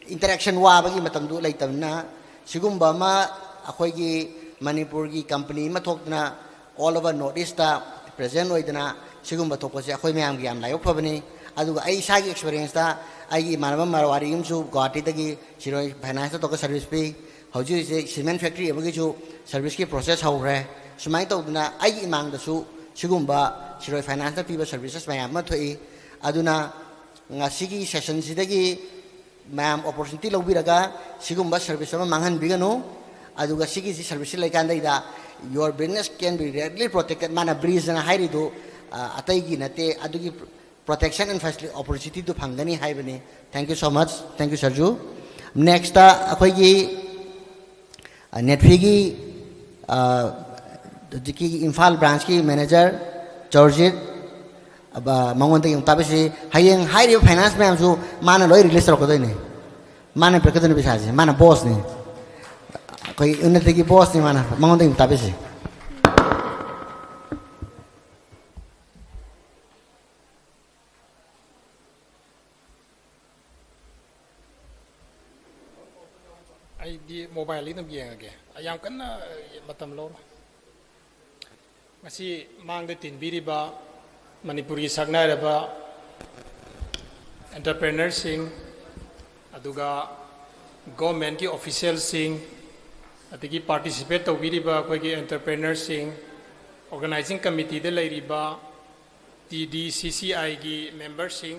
ꯏꯟꯇꯔꯦꯛꯁꯟ ꯋꯥꯕꯒꯤ ꯃꯇꯝꯗꯨ ꯂꯩꯇꯕꯅꯤꯅ, ꯁꯤꯒꯨꯝꯕ ꯑꯃ ꯑꯩꯈꯣꯏꯒꯤ ꯃꯅꯤꯄꯨꯔꯒꯤ ꯀꯝꯄꯅꯤ ꯑꯃ ꯊꯣꯛꯇꯅ all over North East ꯇ ꯄ꯭ꯔꯦꯖꯦꯟ ꯑꯣꯏꯗꯅ ꯁꯤꯒꯨꯝꯕ ꯊꯣꯛꯄꯁꯦ ꯑꯩꯈꯣꯏ ꯃꯌꯥꯝꯒꯤ ꯌꯥꯝ ꯂꯥꯏꯕꯛ ꯐꯕꯅꯤ꯫ ꯑꯗꯨꯒ ꯑꯩ ꯏꯁꯥꯒꯤ ꯑꯦꯛꯁꯄꯤꯔꯤꯌꯦꯟꯁꯇ ꯑꯩꯒꯤ ꯏꯃꯥꯟꯅꯕ ꯃꯔꯋꯥꯔꯤ ꯑꯃꯁꯨ ꯒꯨꯋꯥꯍꯥꯇꯤꯗꯒꯤ ꯁꯤꯔꯣꯏ ꯐꯥꯏꯅꯥꯟꯁꯇ ꯇꯧꯔꯒ ꯁꯔꯚꯤꯁ ꯄꯤ꯫ ꯍꯧꯖꯤꯛ ꯍꯧꯖꯤꯛ ꯁꯤꯃꯦꯟ ꯐꯦꯛꯇ꯭ꯔꯤ ꯑꯃꯒꯤꯁꯨ ꯁꯔꯚꯤꯁꯀꯤ ꯄ꯭ꯔꯣꯁꯦꯁ ꯍꯧꯈ꯭ꯔꯦ꯫ ꯁꯨꯃꯥꯏꯅ ꯇꯧꯗꯅ ꯑꯩꯒꯤ ꯏꯃꯥꯡꯗꯁꯨ ꯁꯤꯒꯨꯝꯕ ꯁꯤꯔꯣꯏ ꯐꯥꯏꯅꯥꯟꯁꯅ ꯄꯤꯕ ꯁꯔꯚꯤꯁꯦꯁ ꯃꯌꯥꯝ ꯑꯃ ꯊꯣꯛꯏ꯫ ꯑꯗꯨꯅ ꯉꯁꯤꯒꯤ ꯁꯦꯁꯟꯁꯤꯗꯒꯤ ꯃꯌꯥꯝ ꯑꯣꯄꯣꯔꯆꯨꯅꯤꯇꯤ ꯂꯧꯕꯤꯔꯒ ꯁꯤꯒꯨꯝꯕ ꯁꯔꯚꯤꯁ ꯑꯃ ꯃꯥꯡꯍꯟꯕꯤꯒꯅꯨ꯫ ꯑꯗꯨꯒ ꯁꯤꯒꯤꯁꯤ ꯁꯔꯚꯤꯁꯁꯤ ꯂꯩꯀꯥꯟꯗꯩꯗ your business can be really protected꯫ ꯃꯥꯅ ꯕ꯭ꯔꯤꯖꯅ ꯍꯥꯏꯔꯤꯗꯨ ꯑ, ꯑꯇꯩꯒꯤ ꯅꯠꯇꯦ, ꯑꯗꯨꯒꯤ protection and facility opportunityꯗꯨ ꯐꯪꯒꯅꯤ ꯍꯥꯏꯕꯅꯤ꯫ Thank you so much. Thank you, ꯁꯔꯖꯨ꯫ Nextꯇ ꯑꯩꯈꯣꯏꯒꯤ, ꯑ, NEDFIꯒꯤ, ꯑ, ꯍꯧꯖꯤꯛꯀꯤ ꯏꯝꯐꯥꯜ branchꯀꯤ manager ꯖꯣꯔꯖꯤꯠ, ꯑꯕ, ꯃꯉꯣꯟꯗꯒꯤ ꯑꯃꯨꯛ ꯇꯥꯕꯤꯁꯤ꯫ ꯍꯌꯦꯡ ꯍꯥꯏꯔꯤꯕ finance ꯃꯌꯥꯝꯁꯨ ꯃꯥꯅ ꯂꯣꯏ release ꯇꯧꯔꯛꯀꯗꯣꯏꯅꯤ꯫ ꯃꯥꯅ ꯄꯤꯔꯛꯀꯗꯣꯏꯅꯤ ꯄꯩꯁꯥꯁꯦ꯫ ꯃꯥꯅ bossꯅꯤ꯫ ꯑꯩꯈꯣꯏ ꯎꯟꯅꯇꯒꯤ bossꯅꯤ ꯃꯥꯅ꯫ ꯃꯉꯣꯟꯗꯒꯤ ꯑꯃꯨꯛ ꯇꯥꯕꯤꯁꯤ꯫ ꯑꯩꯗꯤ mobileꯗꯒꯤ ꯑꯗꯨꯝ ꯌꯦꯡꯉꯒꯦ꯫ ꯑꯩ ꯌꯥꯝ ꯀꯟꯅ, ꯑ, ꯃꯇꯝ ꯂꯧꯔꯣꯏ꯫ ꯉꯁꯤ ꯃꯥꯡꯗ ꯇꯤꯟꯕꯤꯔꯤꯕ ꯃꯅꯤꯄꯨꯔꯒꯤ ꯁꯛꯅꯥꯏꯔꯕ entrepreneurꯁꯤꯡ, ꯑꯗꯨꯒ governmentꯀꯤ officialꯁꯤꯡ, ꯑꯗꯒꯤ participate ꯇꯧꯕꯤꯔꯤꯕ ꯑꯩꯈꯣꯏꯒꯤ entrepreneurꯁꯤꯡ, organizing committeeꯗ ꯂꯩꯔꯤꯕ TDCCIꯒꯤ memberꯁꯤꯡ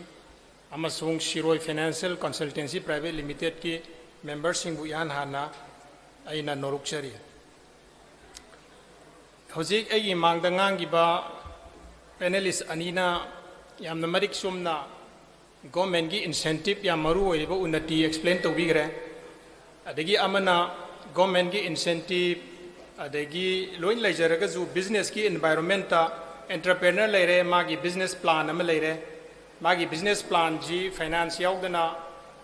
ꯑꯃꯁꯨꯡ ꯁꯤꯔꯣꯏ Financial Consultancy Private Limitedꯀꯤ memberꯁꯤꯡꯕꯨ ꯏꯍꯥꯟ ꯍꯥꯟꯅ ꯑꯩꯅ ꯅꯣꯂꯨꯛꯆꯔꯤ꯫ ꯍꯧꯖꯤꯛ ꯑꯩꯒꯤ ꯃꯥꯡꯗ ꯉꯥꯡꯈꯤꯕ panelist ꯑꯅꯤꯅ ꯌꯥꯝꯅ ꯃꯔꯤꯛ ꯆꯨꯝꯅ governmentꯀꯤ incentive ꯌꯥꯝ ꯃꯔꯨ ꯑꯣꯏꯔꯤꯕ ꯎꯟꯅꯇꯤ explain ꯇꯧꯕꯤꯈ꯭ꯔꯦ꯫ ꯑꯗꯒꯤ ꯑꯃꯅ governmentꯀꯤ incentive, ꯑꯗꯒꯤ ꯂꯣꯏ ꯂꯩꯖꯔꯒꯁꯨ businessꯀꯤ environmentꯇ entrepreneur ꯂꯩꯔꯦ, ꯃꯥꯒꯤ business plan ꯑꯃ ꯂꯩꯔꯦ, ꯃꯥꯒꯤ business planꯁꯤ finance ꯌꯥꯎꯗꯅ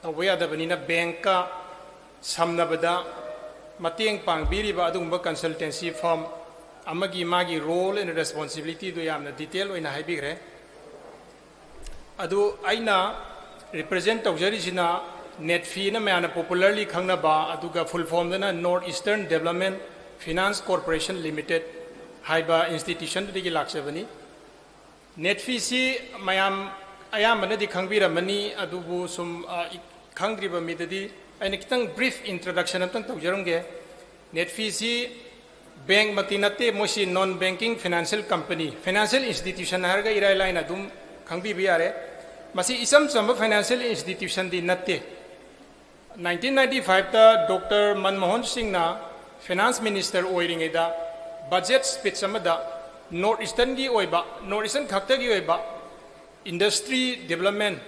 ꯇꯧꯕ ꯌꯥꯗꯕꯅꯤꯅ bankꯀ ꯁꯝꯅꯕꯗ ꯃꯇꯦꯡ ꯄꯥꯡꯕꯤꯔꯤꯕ ꯑꯗꯨꯒꯨꯝꯕ consultancy firm ꯑꯃꯒꯤ ꯃꯥꯒꯤ role and responsibilityꯗꯨ ꯌꯥꯝꯅ detail ꯑꯣꯏꯅ ꯍꯥꯏꯕꯤꯈ꯭ꯔꯦ꯫ ꯑꯗꯨ ꯑꯩꯅ represent ꯇꯧꯖꯔꯤꯁꯤꯅ NEDFIꯅ ꯃꯌꯥꯝꯅ popularly ꯈꯪꯅꯕ, ꯑꯗꯨꯒ full formꯗꯅ North Eastern Development Finance Corporation Limited ꯍꯥꯏꯕ institutionꯗꯨꯗꯒꯤ ꯂꯥꯛꯆꯕꯅꯤ꯫ NEDFIꯁꯤ ꯃꯌꯥꯝ ꯑꯌꯥꯝꯕꯅꯗꯤ ꯈꯪꯕꯤꯔꯝꯃꯅꯤ, ꯑꯗꯨꯕꯨ ꯁꯨꯝ, ꯑ, ꯏ-, ꯈꯪꯗ꯭ꯔꯤꯕ ꯃꯤꯗꯗꯤ ꯑꯩꯅ ꯈꯤꯇꯪ brief introduction ꯑꯝꯇꯪ ꯇꯧꯖꯔꯝꯒꯦ꯫ NEDFIꯁꯤ bankꯃꯛꯇꯤ ꯅꯠꯇꯦ, ꯃꯣꯏꯁꯤ non banking financial company, financial institution ꯍꯥꯏꯔꯒ ꯏꯔꯥꯏ ꯂꯥꯏꯅ ꯑꯗꯨꯝ ꯈꯪꯕꯤꯕ ꯌꯥꯔꯦ꯫ ꯃꯁꯤ ꯏꯆꯝ ꯆꯝꯕ financial institutionꯗꯤ ꯅꯠꯇꯦ꯫ Nineteen ninety fiveꯇ Doctor ꯃꯟꯃꯣꯍꯟ ꯁꯤꯡꯅ finance minister ꯑꯣꯏꯔꯤꯉꯩꯗ budget speech ꯑꯃꯗ ꯅꯣꯔꯠ ꯏꯁꯇꯔꯟꯒꯤ ꯑꯣꯏꯕ, ꯅꯣꯔꯠ ꯏꯁꯇꯔꯟ ꯈꯛꯇꯒꯤ ꯑꯣꯏꯕ ꯏꯟꯗꯁꯇ꯭ꯔꯤ ꯗꯤꯕꯂꯞꯃꯦꯟ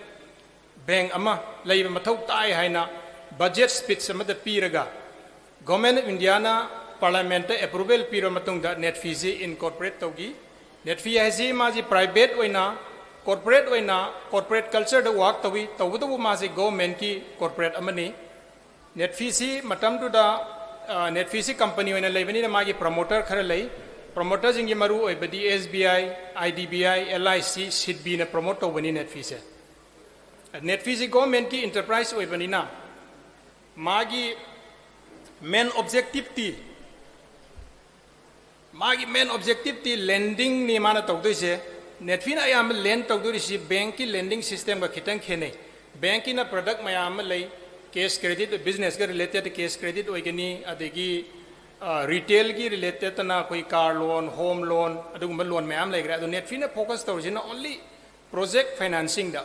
ꯕꯦꯡ ꯑꯃ ꯂꯩꯕ ꯃꯊꯧ ꯇꯥꯏ ꯍꯥꯏꯅ ꯕꯖꯦꯠ ꯁ꯭ꯄꯤꯆ ꯑꯃꯗ ꯄꯤꯔꯒ, ꯒꯣꯔꯃꯦꯟ ꯑꯣꯐ ꯏꯟꯗꯤꯌꯥꯅ ꯄꯥꯔꯂꯥꯃꯦꯟꯠꯇ ꯑꯦꯄ꯭ꯔꯨꯕꯦꯜ ꯄꯤꯔꯕ ꯃꯇꯨꯡꯗ ꯅꯦꯠꯐꯤꯁꯤ ꯏꯟꯀꯣꯔꯄꯣꯔꯦꯠ ꯇꯧꯈꯤ꯫ ꯅꯦꯠꯐꯤ ꯍꯥꯏꯁꯤ ꯃꯥꯁꯤ ꯄ꯭ꯔꯥꯏꯚꯦꯠ ꯑꯣꯏꯅ, ꯀꯣꯔꯄꯣꯔꯦꯠ ꯑꯣꯏꯅ, ꯀꯣꯔꯄꯣꯔꯦꯠ ꯀꯜꯆꯔꯗ ꯋꯥꯔꯛ ꯇꯧꯏ꯫ ꯇꯧꯕꯇꯕꯨ ꯃꯥꯁꯤ ꯒꯣꯔꯃꯦꯟꯠꯀꯤ ꯀꯣꯔꯄꯣꯔꯦꯠ ꯑꯃꯅꯤ꯫ ꯅꯦꯠꯐꯤꯁꯤ ꯃꯇꯝꯗꯨꯗ, ꯑ, ꯅꯦꯠꯐꯤꯁꯤ ꯀꯝꯄꯅꯤ ꯑꯣꯏꯅ ꯂꯩꯕꯅꯤꯅ ꯃꯥꯒꯤ ꯄ꯭ꯔꯃꯣꯇꯔ ꯈꯔ ꯂꯩ꯫ ꯄ꯭ꯔꯃꯣꯇꯔꯁꯤꯡꯒꯤ ꯃꯔꯨ ꯑꯣꯏꯕꯗꯤ S B I, I D B I, L I C, ꯁꯤꯗꯕꯤꯅ ꯄ꯭ꯔꯃꯣꯠ ꯇꯧꯕꯅꯤ ꯅꯦꯠꯐꯤꯁꯦ꯫ ꯅꯦꯠꯐꯤꯁꯤ ꯒꯣꯔꯃꯦꯟꯠꯀꯤ ꯏꯟꯇꯔꯄ꯭ꯔꯥꯏꯁ ꯑꯣꯏꯕꯅꯤꯅ ꯃꯥꯒꯤ ꯃꯦꯟ ꯑꯣꯕꯖꯦꯛꯇꯤꯞꯇꯤ, ꯃꯥꯒꯤ ꯃꯦꯟ ꯑꯣꯕꯖꯦꯛꯇꯤꯞꯇꯤ ꯂꯦꯟꯗꯤꯡꯅꯤ ꯃꯥꯅ ꯇꯧꯗꯣꯏꯁꯦ꯫ ꯅꯦꯠꯐꯤꯅ ꯑꯌꯥꯝꯕ ꯂꯦꯟ ꯇꯧꯗꯣꯔꯤꯁꯤ ꯕꯦꯡꯛꯀꯤ ꯂꯦꯟꯗꯤꯡ ꯁꯤꯁꯇꯦꯝꯒ ꯈꯤꯇꯪ ꯈꯦꯠꯅꯩ꯫ ꯕꯦꯡꯛꯀꯤꯅ ꯄ꯭ꯔꯗꯛ ꯃꯌꯥꯝ ꯑꯃ ꯂꯩ, ꯀꯦꯁ ꯀ꯭ꯔꯦꯗꯤꯠ, ꯕꯤꯖꯤꯅꯦꯁꯀ ꯔꯤꯂꯦꯇꯦꯠ ꯀꯦꯁ ꯀ꯭ꯔꯦꯗꯤꯠ ꯑꯣꯏꯒꯅꯤ, ꯑꯗꯒꯤ, ꯑ, ꯔꯤꯇꯦꯜꯒꯤ ꯔꯤꯂꯦꯇꯦꯠꯇꯅ ꯑꯩꯈꯣꯏ ꯀꯥꯔ ꯂꯣꯟ, ꯍꯣꯝ ꯂꯣꯟ, ꯑꯗꯨꯒꯨꯝꯕ ꯂꯣꯟ ꯃꯌꯥꯝ ꯂꯩꯈ꯭ꯔꯦ꯫ ꯑꯗꯣ ꯅꯦꯠꯐꯤꯅ ꯐꯣꯀꯁ ꯇꯧꯔꯤꯁꯤꯅ ꯑꯣꯟꯂꯤ ꯄ꯭ꯔꯣꯖꯦꯛ ꯐꯥꯏꯅꯥꯟꯁꯤꯡꯗ꯫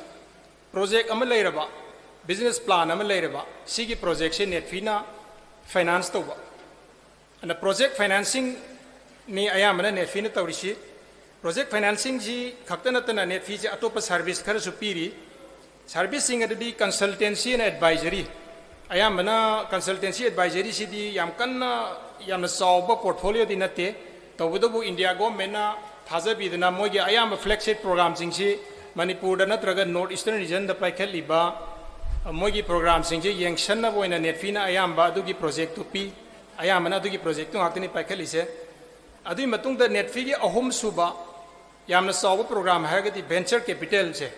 ꯄ꯭ꯔꯣꯖꯦꯛ ꯑꯃ ꯂꯩꯔꯕ, ꯕꯤꯖꯤꯅꯦꯁ ꯄ꯭ꯂꯥꯟ ꯑꯃ ꯂꯩꯔꯕ, ꯁꯤꯒꯤ ꯄ꯭ꯔꯣꯖꯦꯛꯁꯦ ꯅꯦꯠꯐꯤꯅ ꯐꯥꯏꯅꯥꯟꯁ ꯇꯧꯕ꯫ ꯑꯗꯨꯅ ꯄ꯭ꯔꯣꯖꯦꯛ ꯐꯥꯏꯅꯥꯟꯁꯤꯡꯅꯤ ꯑꯌꯥꯝꯕꯅ ꯅꯦꯠꯐꯤꯅ ꯇꯧꯔꯤꯁꯤ꯫ ꯄ꯭ꯔꯣꯖꯦꯛ ꯐꯥꯏꯅꯥꯟꯁꯤꯡꯁꯤ ꯈꯛꯇ ꯅꯠꯇꯅ ꯅꯦꯠꯐꯤꯁꯦ ꯑꯇꯣꯞꯄ ꯁꯥꯔꯚꯤꯁ ꯈꯔꯁꯨ ꯄꯤꯔꯤ꯫ ꯁꯥꯔꯚꯤꯁꯁꯤꯡ ꯑꯗꯨꯗꯤ ꯀꯟꯁꯜꯇꯦꯟꯁꯤ ꯑꯦꯟ ꯑꯦꯗꯚꯥꯏꯖꯔꯤ꯫ ꯑꯌꯥꯝꯕꯅ ꯀꯟꯁꯜꯇꯦꯟꯁꯤ ꯑꯦꯗꯚꯥꯏꯖꯔꯤꯁꯤꯗꯤ ꯌꯥꯝ ꯀꯟꯅ, ꯌꯥꯝꯅ ꯆꯥꯎꯕ ꯄꯣꯔꯠꯐꯣꯂꯤꯌꯣꯗꯤ ꯅꯠꯇꯦ꯫ ꯇꯧꯕꯇꯕꯨ ꯏꯟꯗꯤꯌꯥ ꯒꯣꯔꯃꯦꯟꯅ ꯊꯥꯖꯕꯤꯗꯅ ꯃꯣꯏꯒꯤ ꯑꯌꯥꯝꯕ ꯐ꯭ꯂꯦꯒꯁꯤꯞ ꯄ꯭ꯔꯣꯒ꯭ꯔꯥꯝꯁꯤꯡꯁꯤ ꯃꯅꯤꯄꯨꯔꯗ ꯅꯠꯇ꯭ꯔꯒ ꯅꯣꯔꯠ ꯏꯁꯇꯔꯟ ꯔꯤꯖꯟꯗ ꯄꯥꯏꯈꯠꯂꯤꯕ, ꯑ, ꯃꯣꯏꯒꯤ ꯄ꯭ꯔꯣꯒ꯭ꯔꯥꯝꯁꯤꯡꯁꯤ ꯌꯦꯡꯁꯟꯅꯕ ꯑꯣꯏꯅ ꯅꯦꯠꯐꯤꯅ ꯑꯌꯥꯝꯕ ꯑꯗꯨꯒꯤ ꯄ꯭ꯔꯣꯖꯦꯛꯇꯨ ꯄꯤ꯫ ꯑꯌꯥꯝꯕꯅ ꯑꯗꯨꯒꯤ ꯄ꯭ꯔꯣꯖꯦꯛꯇꯨ ꯉꯥꯛꯇꯅꯤ ꯄꯥꯏꯈꯠꯂꯤꯁꯦ꯫ ꯑꯗꯨꯒꯤ ꯃꯇꯨꯡꯗ ꯅꯦꯠꯐꯤꯒꯤ ꯑꯍꯨꯝꯁꯨꯕ ꯌꯥꯝꯅ ꯆꯥꯎꯕ ꯄ꯭ꯔꯣꯒ꯭ꯔꯥꯝ ꯍꯥꯏꯔꯒꯗꯤ ꯚꯦꯟꯆꯔ ꯀꯦꯄꯤꯇꯦꯜꯁꯦ꯫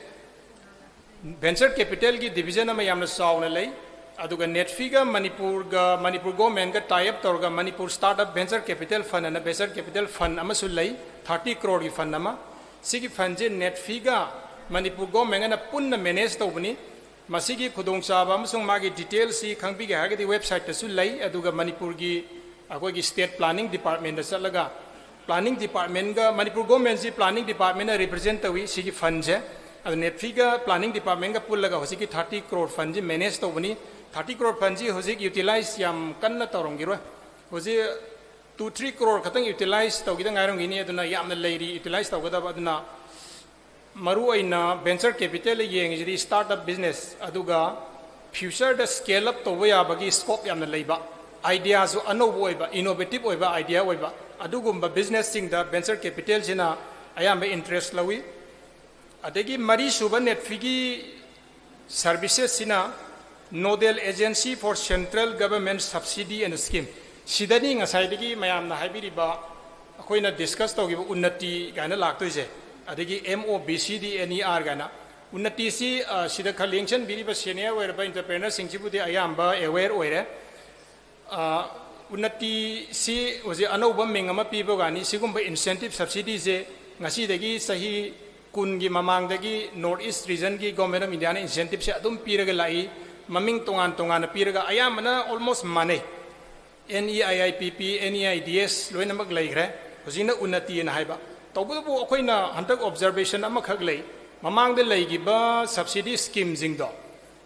ꯚꯦꯟꯆꯔ ꯀꯦꯄꯤꯇꯦꯜꯒꯤ ꯗꯤꯕꯤꯖꯟ ꯑꯃ ꯌꯥꯝꯅ ꯆꯥꯎꯅ ꯂꯩ꯫ ꯑꯗꯨꯒ ꯅꯦꯠꯐꯤꯒ ꯃꯅꯤꯄꯨꯔꯒ, ꯃꯅꯤꯄꯨꯔ ꯒꯣꯔꯃꯦꯟꯒ ꯇꯥꯏ ꯑꯞ ꯇꯧꯔꯒ Manipur start up venture capital fund and venture capital ꯐꯟ ꯑꯃꯁꯨ ꯂꯩ, ꯊꯥꯔꯇꯤ ꯀ꯭ꯔꯣꯔꯒꯤ ꯐꯟ ꯑꯃ꯫ ꯁꯤꯒꯤ ꯐꯟꯁꯦ ꯅꯦꯠꯐꯤꯒ ꯃꯅꯤꯄꯨꯔ ꯒꯣꯔꯃꯦꯟꯒꯅ ꯄꯨꯟꯅ ꯃꯦꯅꯦꯖ ꯇꯧꯕꯅꯤ꯫ ꯃꯁꯤꯒꯤ ꯈꯨꯗꯣꯡꯆꯥꯕ ꯑꯃꯁꯨꯡ ꯃꯥꯒꯤ ꯗꯤꯇꯦꯜꯁꯤ ꯈꯪꯕꯤꯒꯦ ꯍꯥꯏꯔꯒꯗꯤ ꯋꯦꯕꯁꯥꯏꯠꯇꯁꯨ ꯂꯩ, ꯑꯗꯨꯒ ꯃꯅꯤꯄꯨꯔꯒꯤ ꯑꯩꯈꯣꯏꯒꯤ ꯁ꯭ꯇꯦꯠ ꯄ꯭ꯂꯥꯅꯤꯡ ꯗꯤꯄꯥꯔꯠꯃꯦꯟꯗ ꯆꯠꯂꯒ, ꯄ꯭ꯂꯥꯅꯤꯡ ꯗꯤꯄꯥꯔꯠꯃꯦꯟꯒ, ꯃꯅꯤꯄꯨꯔ ꯒꯣꯔꯃꯦꯟꯁꯤ ꯄ꯭ꯂꯥꯅꯤꯡ ꯗꯤꯄꯥꯔꯠꯃꯦꯟꯅ ꯔꯤꯄ꯭ꯔꯖꯦꯟ ꯇꯧꯏ ꯁꯤꯒꯤ ꯐꯟꯁꯦ꯫ ꯑꯗꯨ ꯅꯦꯠꯐꯤꯒ ꯄ꯭ꯂꯥꯅꯤꯡ ꯗꯤꯄꯥꯔꯠꯃꯦꯟꯒ ꯄꯨꯜꯂꯒ ꯍꯧꯖꯤꯛꯀꯤ ꯊꯥꯔꯇꯤ ꯀ꯭ꯔꯣꯔ ꯐꯟꯁꯤ ꯃꯦꯅꯦꯖ ꯇꯧꯕꯅꯤ꯫ ꯊꯥꯔꯇꯤ ꯀ꯭ꯔꯣꯔ ꯐꯟꯁꯤ ꯍꯧꯖꯤꯛ ꯌꯨꯇꯤꯂꯥꯏꯖ ꯌꯥꯝ ꯀꯟꯅ ꯇꯧꯔꯝꯈꯤꯔꯣꯏ꯫ ꯍꯧꯖꯤꯛ ꯇꯨ ꯊ꯭ꯔꯤ ꯀ꯭ꯔꯣꯔ ꯈꯛꯇꯪ ꯌꯨꯇꯤꯂꯥꯏꯁ ꯇꯧꯈꯤꯗ ꯉꯥꯏꯔꯝꯈꯤꯅꯤ꯫ ꯑꯗꯨꯅ ꯌꯥꯝꯅ ꯂꯩꯔꯤ ꯌꯨꯇꯤꯂꯥꯏꯁ ꯇꯧꯒꯗꯕ꯫ ꯑꯗꯨꯅ ꯃꯔꯨꯑꯣꯏꯅ ꯚꯦꯟꯆꯔ ꯀꯦꯄꯤꯇꯦꯜꯗ ꯌꯦꯡꯉꯤꯁꯤꯗꯤ ꯁ꯭ꯇꯥꯔꯠ ꯑꯞ ꯕꯤꯖꯤꯅꯦꯁ, ꯑꯗꯨꯒ ꯐ꯭ꯌꯨꯆꯔꯗ ꯁ꯭ꯀꯦꯜ ꯑꯞ ꯇꯧꯕ ꯌꯥꯕꯒꯤ ꯁ꯭ꯀꯣꯞ ꯌꯥꯝꯅ ꯂꯩꯕ, ꯑꯥꯏꯗꯤꯌꯥꯁꯨ ꯑꯅꯧꯕ ꯑꯣꯏꯕ, ꯏꯅꯣꯚꯦꯇꯤꯞ ꯑꯣꯏꯕ ꯑꯥꯏꯗꯤꯌꯥ ꯑꯣꯏꯕ, ꯑꯗꯨꯒꯨꯝꯕ ꯕꯤꯖꯤꯅꯦꯁꯁꯤꯡꯗ ꯚꯦꯟꯆꯔ ꯀꯦꯄꯤꯇꯦꯜꯁꯤꯅ ꯑꯌꯥꯝꯕ ꯏꯟꯇꯔꯦꯁ ꯂꯧꯏ꯫ ꯑꯗꯒꯤ ꯃꯔꯤꯁꯨꯕ ꯅꯦꯠꯐꯤꯒꯤ ꯁꯔꯚꯤꯁꯦꯁꯁꯤꯅ Nodal Agency for Central Government Subsidy and Scheme꯫ ꯁꯤꯗꯅꯤ ꯉꯁꯥꯏꯗꯒꯤ ꯃꯌꯥꯝꯅ ꯍꯥꯏꯕꯤꯔꯤꯕ, ꯑꯩꯈꯣꯏꯅ ꯗꯤꯁꯀꯁ ꯇꯧꯈꯤꯕ ꯎꯟꯅꯇꯤ ꯀꯥꯏꯅ ꯂꯥꯛꯇꯣꯏꯁꯦ, ꯑꯗꯒꯤ M O B C D N E R ꯀꯥꯏꯅ꯫ ꯎꯟꯅꯇꯤꯁꯤ, ꯑ, ꯁꯤꯗ ꯈꯔ ꯂꯦꯡꯁꯟꯕꯤꯔꯤꯕ ꯁꯦꯅꯤꯌꯔ ꯑꯣꯏꯔꯕ ꯑꯦꯟꯇꯔꯄ꯭ꯔꯦꯅꯔꯁꯤꯡꯁꯤꯕꯨꯗꯤ ꯑꯌꯥꯝꯕ ꯑꯦꯋꯦꯌꯔ ꯑꯣꯏꯔꯦ꯫ ꯑ, ꯎꯟꯅꯇꯤꯁꯤ ꯍꯧꯖꯤꯛ ꯑꯅꯧꯕ ꯃꯤꯡ ꯑꯃ ꯄꯤꯕ ꯀꯥꯟꯅꯤ꯫ ꯁꯤꯒꯨꯝꯕ ꯏꯟꯁꯦꯟꯇꯤꯞ ꯁꯕꯁꯤꯗꯤꯁꯦ ꯉꯁꯤꯗꯒꯤ ꯆꯍꯤ ꯀꯨꯟꯒꯤ ꯃꯃꯥꯡꯗꯒꯤ ꯅꯣꯔꯠ ꯏꯁ ꯔꯤꯖꯟꯒꯤ ꯒꯣꯔꯃꯦꯟ ꯑꯣꯐ ꯏꯟꯗꯤꯌꯥꯅ ꯏꯟꯁꯦꯟꯇꯤꯞꯁꯦ ꯑꯗꯨꯝ ꯄꯤꯔꯒ ꯂꯥꯛꯏ꯫ ꯃꯃꯤꯡ ꯇꯣꯉꯥꯟ ꯇꯣꯉꯥꯟꯅ ꯄꯤꯔꯒ ꯑꯌꯥꯝꯕꯅ ꯑꯣꯜꯃꯣꯁ ꯃꯥꯟꯅꯩ꯫ And E I I P P, and E I D S ꯂꯣꯏꯅꯃꯛ ꯂꯩꯈ꯭ꯔꯦ꯫ ꯍꯧꯖꯤꯛꯅ ꯎꯟꯅꯇꯤꯅ ꯍꯥꯏꯕ꯫ ꯇꯧꯕꯇꯕꯨ ꯑꯩꯈꯣꯏꯅ ꯍꯟꯗꯛ ꯑꯣꯕꯖꯔꯕꯦꯁꯟ ꯑꯃꯈꯛ ꯂꯩ꯫ ꯃꯃꯥꯡꯗ ꯂꯩꯈꯤꯕ ꯁꯕꯁꯤꯗꯤ ꯁ꯭ꯀꯤꯝꯁꯤꯡꯗꯣ,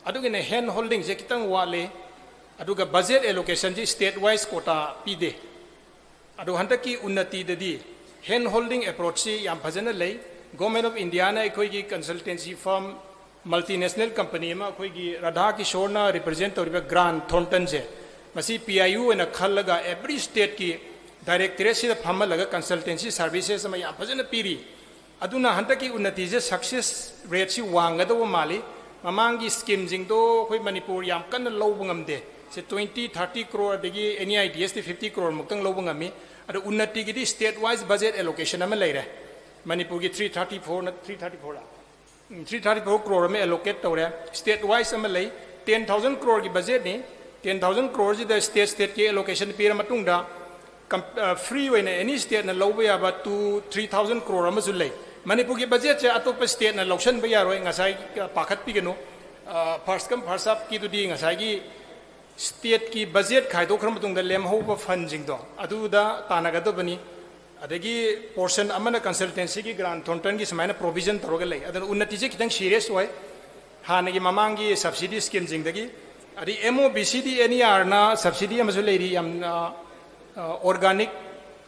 ꯑꯗꯨꯒꯤꯅ ꯍꯦꯟ ꯍꯣꯜꯗꯤꯡꯁꯦ ꯈꯤꯇꯪ ꯋꯥꯠꯂꯤ꯫ ꯑꯗꯨꯒ ꯕꯖꯦꯠ ꯑꯦꯂꯣꯀꯦꯁꯟꯁꯤ ꯁ꯭ꯇꯦꯠ ꯋꯥꯏꯁ ꯀꯣꯇꯥ ꯄꯤꯗꯦ꯫ ꯑꯗꯣ ꯍꯟꯗꯛꯀꯤ ꯎꯟꯅꯇꯤꯗꯗꯤ ꯍꯦꯟ ꯍꯣꯜꯗꯤꯡ ꯑꯦꯄ꯭ꯔꯣꯆꯁꯤ ꯌꯥꯝ ꯐꯖꯅ ꯂꯩ꯫ ꯒꯣꯔꯃꯦꯟ ꯑꯣꯐ ꯏꯟꯗꯤꯌꯥꯅ ꯑꯩꯈꯣꯏꯒꯤ ꯀꯟꯁꯜꯇꯦꯟꯁꯤ ꯐꯔꯝ, ꯃꯜꯇꯤꯅꯦꯁꯅꯦꯜ ꯀꯝꯄꯅꯤ ꯑꯃ, ꯑꯩꯈꯣꯏꯒꯤ ꯔꯥꯙꯥ ꯀꯤꯁꯣꯔꯅ ꯔꯤꯄ꯭ꯔꯖꯦꯟ ꯇꯧꯔꯤꯕ ꯒ꯭ꯔꯥꯟ ꯊꯣꯔꯟꯇꯟꯁꯦ, ꯃꯁꯤ ꯄꯤ ꯑꯥꯏ ꯌꯨ ꯑꯣꯏꯅ ꯈꯜꯂꯒ ꯑꯦꯕ꯭ꯔꯤ ꯁ꯭ꯇꯦꯠꯀꯤ ꯗꯥꯏꯔꯦꯛꯇꯣꯔꯦꯠꯁꯤꯗ ꯐꯝꯍꯜꯂꯒ ꯀꯟꯁꯜꯇꯦꯟꯁꯤ ꯁꯔꯚꯤꯁꯦꯁ ꯑꯃ ꯌꯥꯝ ꯐꯖꯅ ꯄꯤꯔꯤ꯫ ꯑꯗꯨꯅ ꯍꯟꯗꯛꯀꯤ ꯎꯟꯅꯇꯤꯁꯦ ꯁꯛꯁꯦꯁ ꯔꯦꯠꯁꯤ ꯋꯥꯡꯒꯗꯧꯕ ꯃꯥꯜꯂꯤ꯫ ꯃꯃꯥꯡꯒꯤ ꯁ꯭ꯀꯤꯝꯁꯤꯡꯗꯣ ꯑꯩꯈꯣꯏ ꯃꯅꯤꯄꯨꯔ ꯌꯥꯝ ꯀꯟꯅ ꯂꯧꯕ ꯉꯝꯗꯦ꯫ ꯁꯦ ꯇ꯭ꯋꯦꯟꯇꯤ, ꯊꯥꯔꯇꯤ ꯀ꯭ꯔꯣꯔ, ꯑꯗꯒꯤ ꯑꯦꯟ ꯏ ꯑꯥꯏ ꯗꯤ ꯑꯦꯁꯇꯤ ꯐꯤꯐꯇꯤ ꯀ꯭ꯔꯣꯔ ꯃꯨꯛꯇꯪ ꯂꯧꯕ ꯉꯝꯃꯤ꯫ ꯑꯗꯣ ꯎꯟꯅꯇꯤꯒꯤꯗꯤ ꯁ꯭ꯇꯦꯠ ꯋꯥꯏꯁ ꯕꯖꯦꯠ ꯑꯦꯂꯣꯀꯦꯁꯟ ꯑꯃ ꯂꯩꯔꯦ꯫ ꯃꯅꯤꯄꯨꯔꯒꯤ ꯊ꯭ꯔꯤ ꯊꯥꯔꯇꯤ ꯐꯣꯔꯅ, three thirty four three thirty four crore ꯑꯃ ꯑꯦꯂꯣꯀꯦꯠ ꯇꯧꯔꯦ꯫ ꯁ꯭ꯇꯦꯠ ꯋꯥꯏꯁ ꯑꯃ ꯂꯩ꯫ ꯇꯦꯟ ꯊꯥꯎꯖꯟ ꯀ꯭ꯔꯣꯔꯒꯤ ꯕꯖꯦꯠꯅꯤ꯫ ꯇꯦꯟ ꯊꯥꯎꯖꯟ ꯀ꯭ꯔꯣꯔꯁꯤꯗ ꯁ꯭ꯇꯦꯠ ꯁ꯭ꯇꯦꯠꯀꯤ ꯑꯦꯂꯣꯀꯦꯁꯟ ꯄꯤꯔ ꯃꯇꯨꯡꯗ ꯀꯝ-, ꯑ, ꯐ꯭ꯔꯤ ꯑꯣꯏꯅ ꯑꯦꯅꯤ ꯁ꯭ꯇꯦꯠꯅ ꯂꯧꯕ ꯌꯥꯕ ꯇꯨ, ꯊ꯭ꯔꯤ ꯊꯥꯎꯖꯟ ꯀ꯭ꯔꯣꯔ ꯑꯃꯁꯨ ꯂꯩ꯫ ꯃꯅꯤꯄꯨꯔꯒꯤ ꯕꯖꯦꯠꯁꯦ ꯑꯇꯣꯞꯄ ꯁ꯭ꯇꯦꯠꯅ ꯂꯧꯁꯟꯕ ꯌꯥꯔꯣꯏ꯫ ꯉꯁꯥꯏ, ꯑ, ꯄꯥꯈꯠꯄꯤꯒꯅꯨ꯫ ꯑ, ꯐꯥꯔꯁ ꯀꯝ ꯐꯥꯔꯁ ꯁꯥꯔꯚꯀꯤꯗꯨꯗꯤ ꯉꯁꯥꯏꯒꯤ ꯁ꯭ꯇꯦꯠꯀꯤ ꯕꯖꯦꯠ ꯈꯥꯏꯗꯣꯛꯈ꯭ꯔ ꯃꯇꯨꯡꯗ ꯂꯦꯝꯍꯧꯕ ꯐꯟꯁꯤꯡꯗꯣ ꯑꯗꯨꯗ ꯇꯥꯟꯅꯒꯗꯕꯅꯤ꯫ ꯑꯗꯒꯤ ꯄꯣꯔꯁꯟ ꯑꯃꯅ ꯀꯟꯁꯜꯇꯦꯟꯁꯤꯒꯤ ꯒ꯭ꯔꯥꯟ ꯊꯣꯔꯟꯇꯟꯒꯤ ꯁꯨꯃꯥꯏꯅ ꯄ꯭ꯔꯣꯚꯤꯖꯟ ꯇꯧꯔꯒ ꯂꯩ꯫ ꯑꯗꯨꯅ ꯎꯟꯅꯇꯤꯁꯦ ꯈꯤꯇꯪ ꯁꯤꯔꯤꯌꯁ ꯑꯣꯏ ꯍꯥꯟꯅꯒꯤ ꯃꯃꯥꯡꯒꯤ ꯁꯕꯁꯤꯗꯤ ꯁ꯭ꯀꯤꯝꯁꯤꯡꯗꯒꯤ꯫ ꯑꯗꯩ M O B C D N E ꯑꯥꯔꯅ ꯁꯕꯁꯤꯗꯤ ꯑꯃꯁꯨ ꯂꯩꯔꯤ, ꯌꯥꯝꯅ ꯑꯣꯔꯒꯥꯅꯤꯛ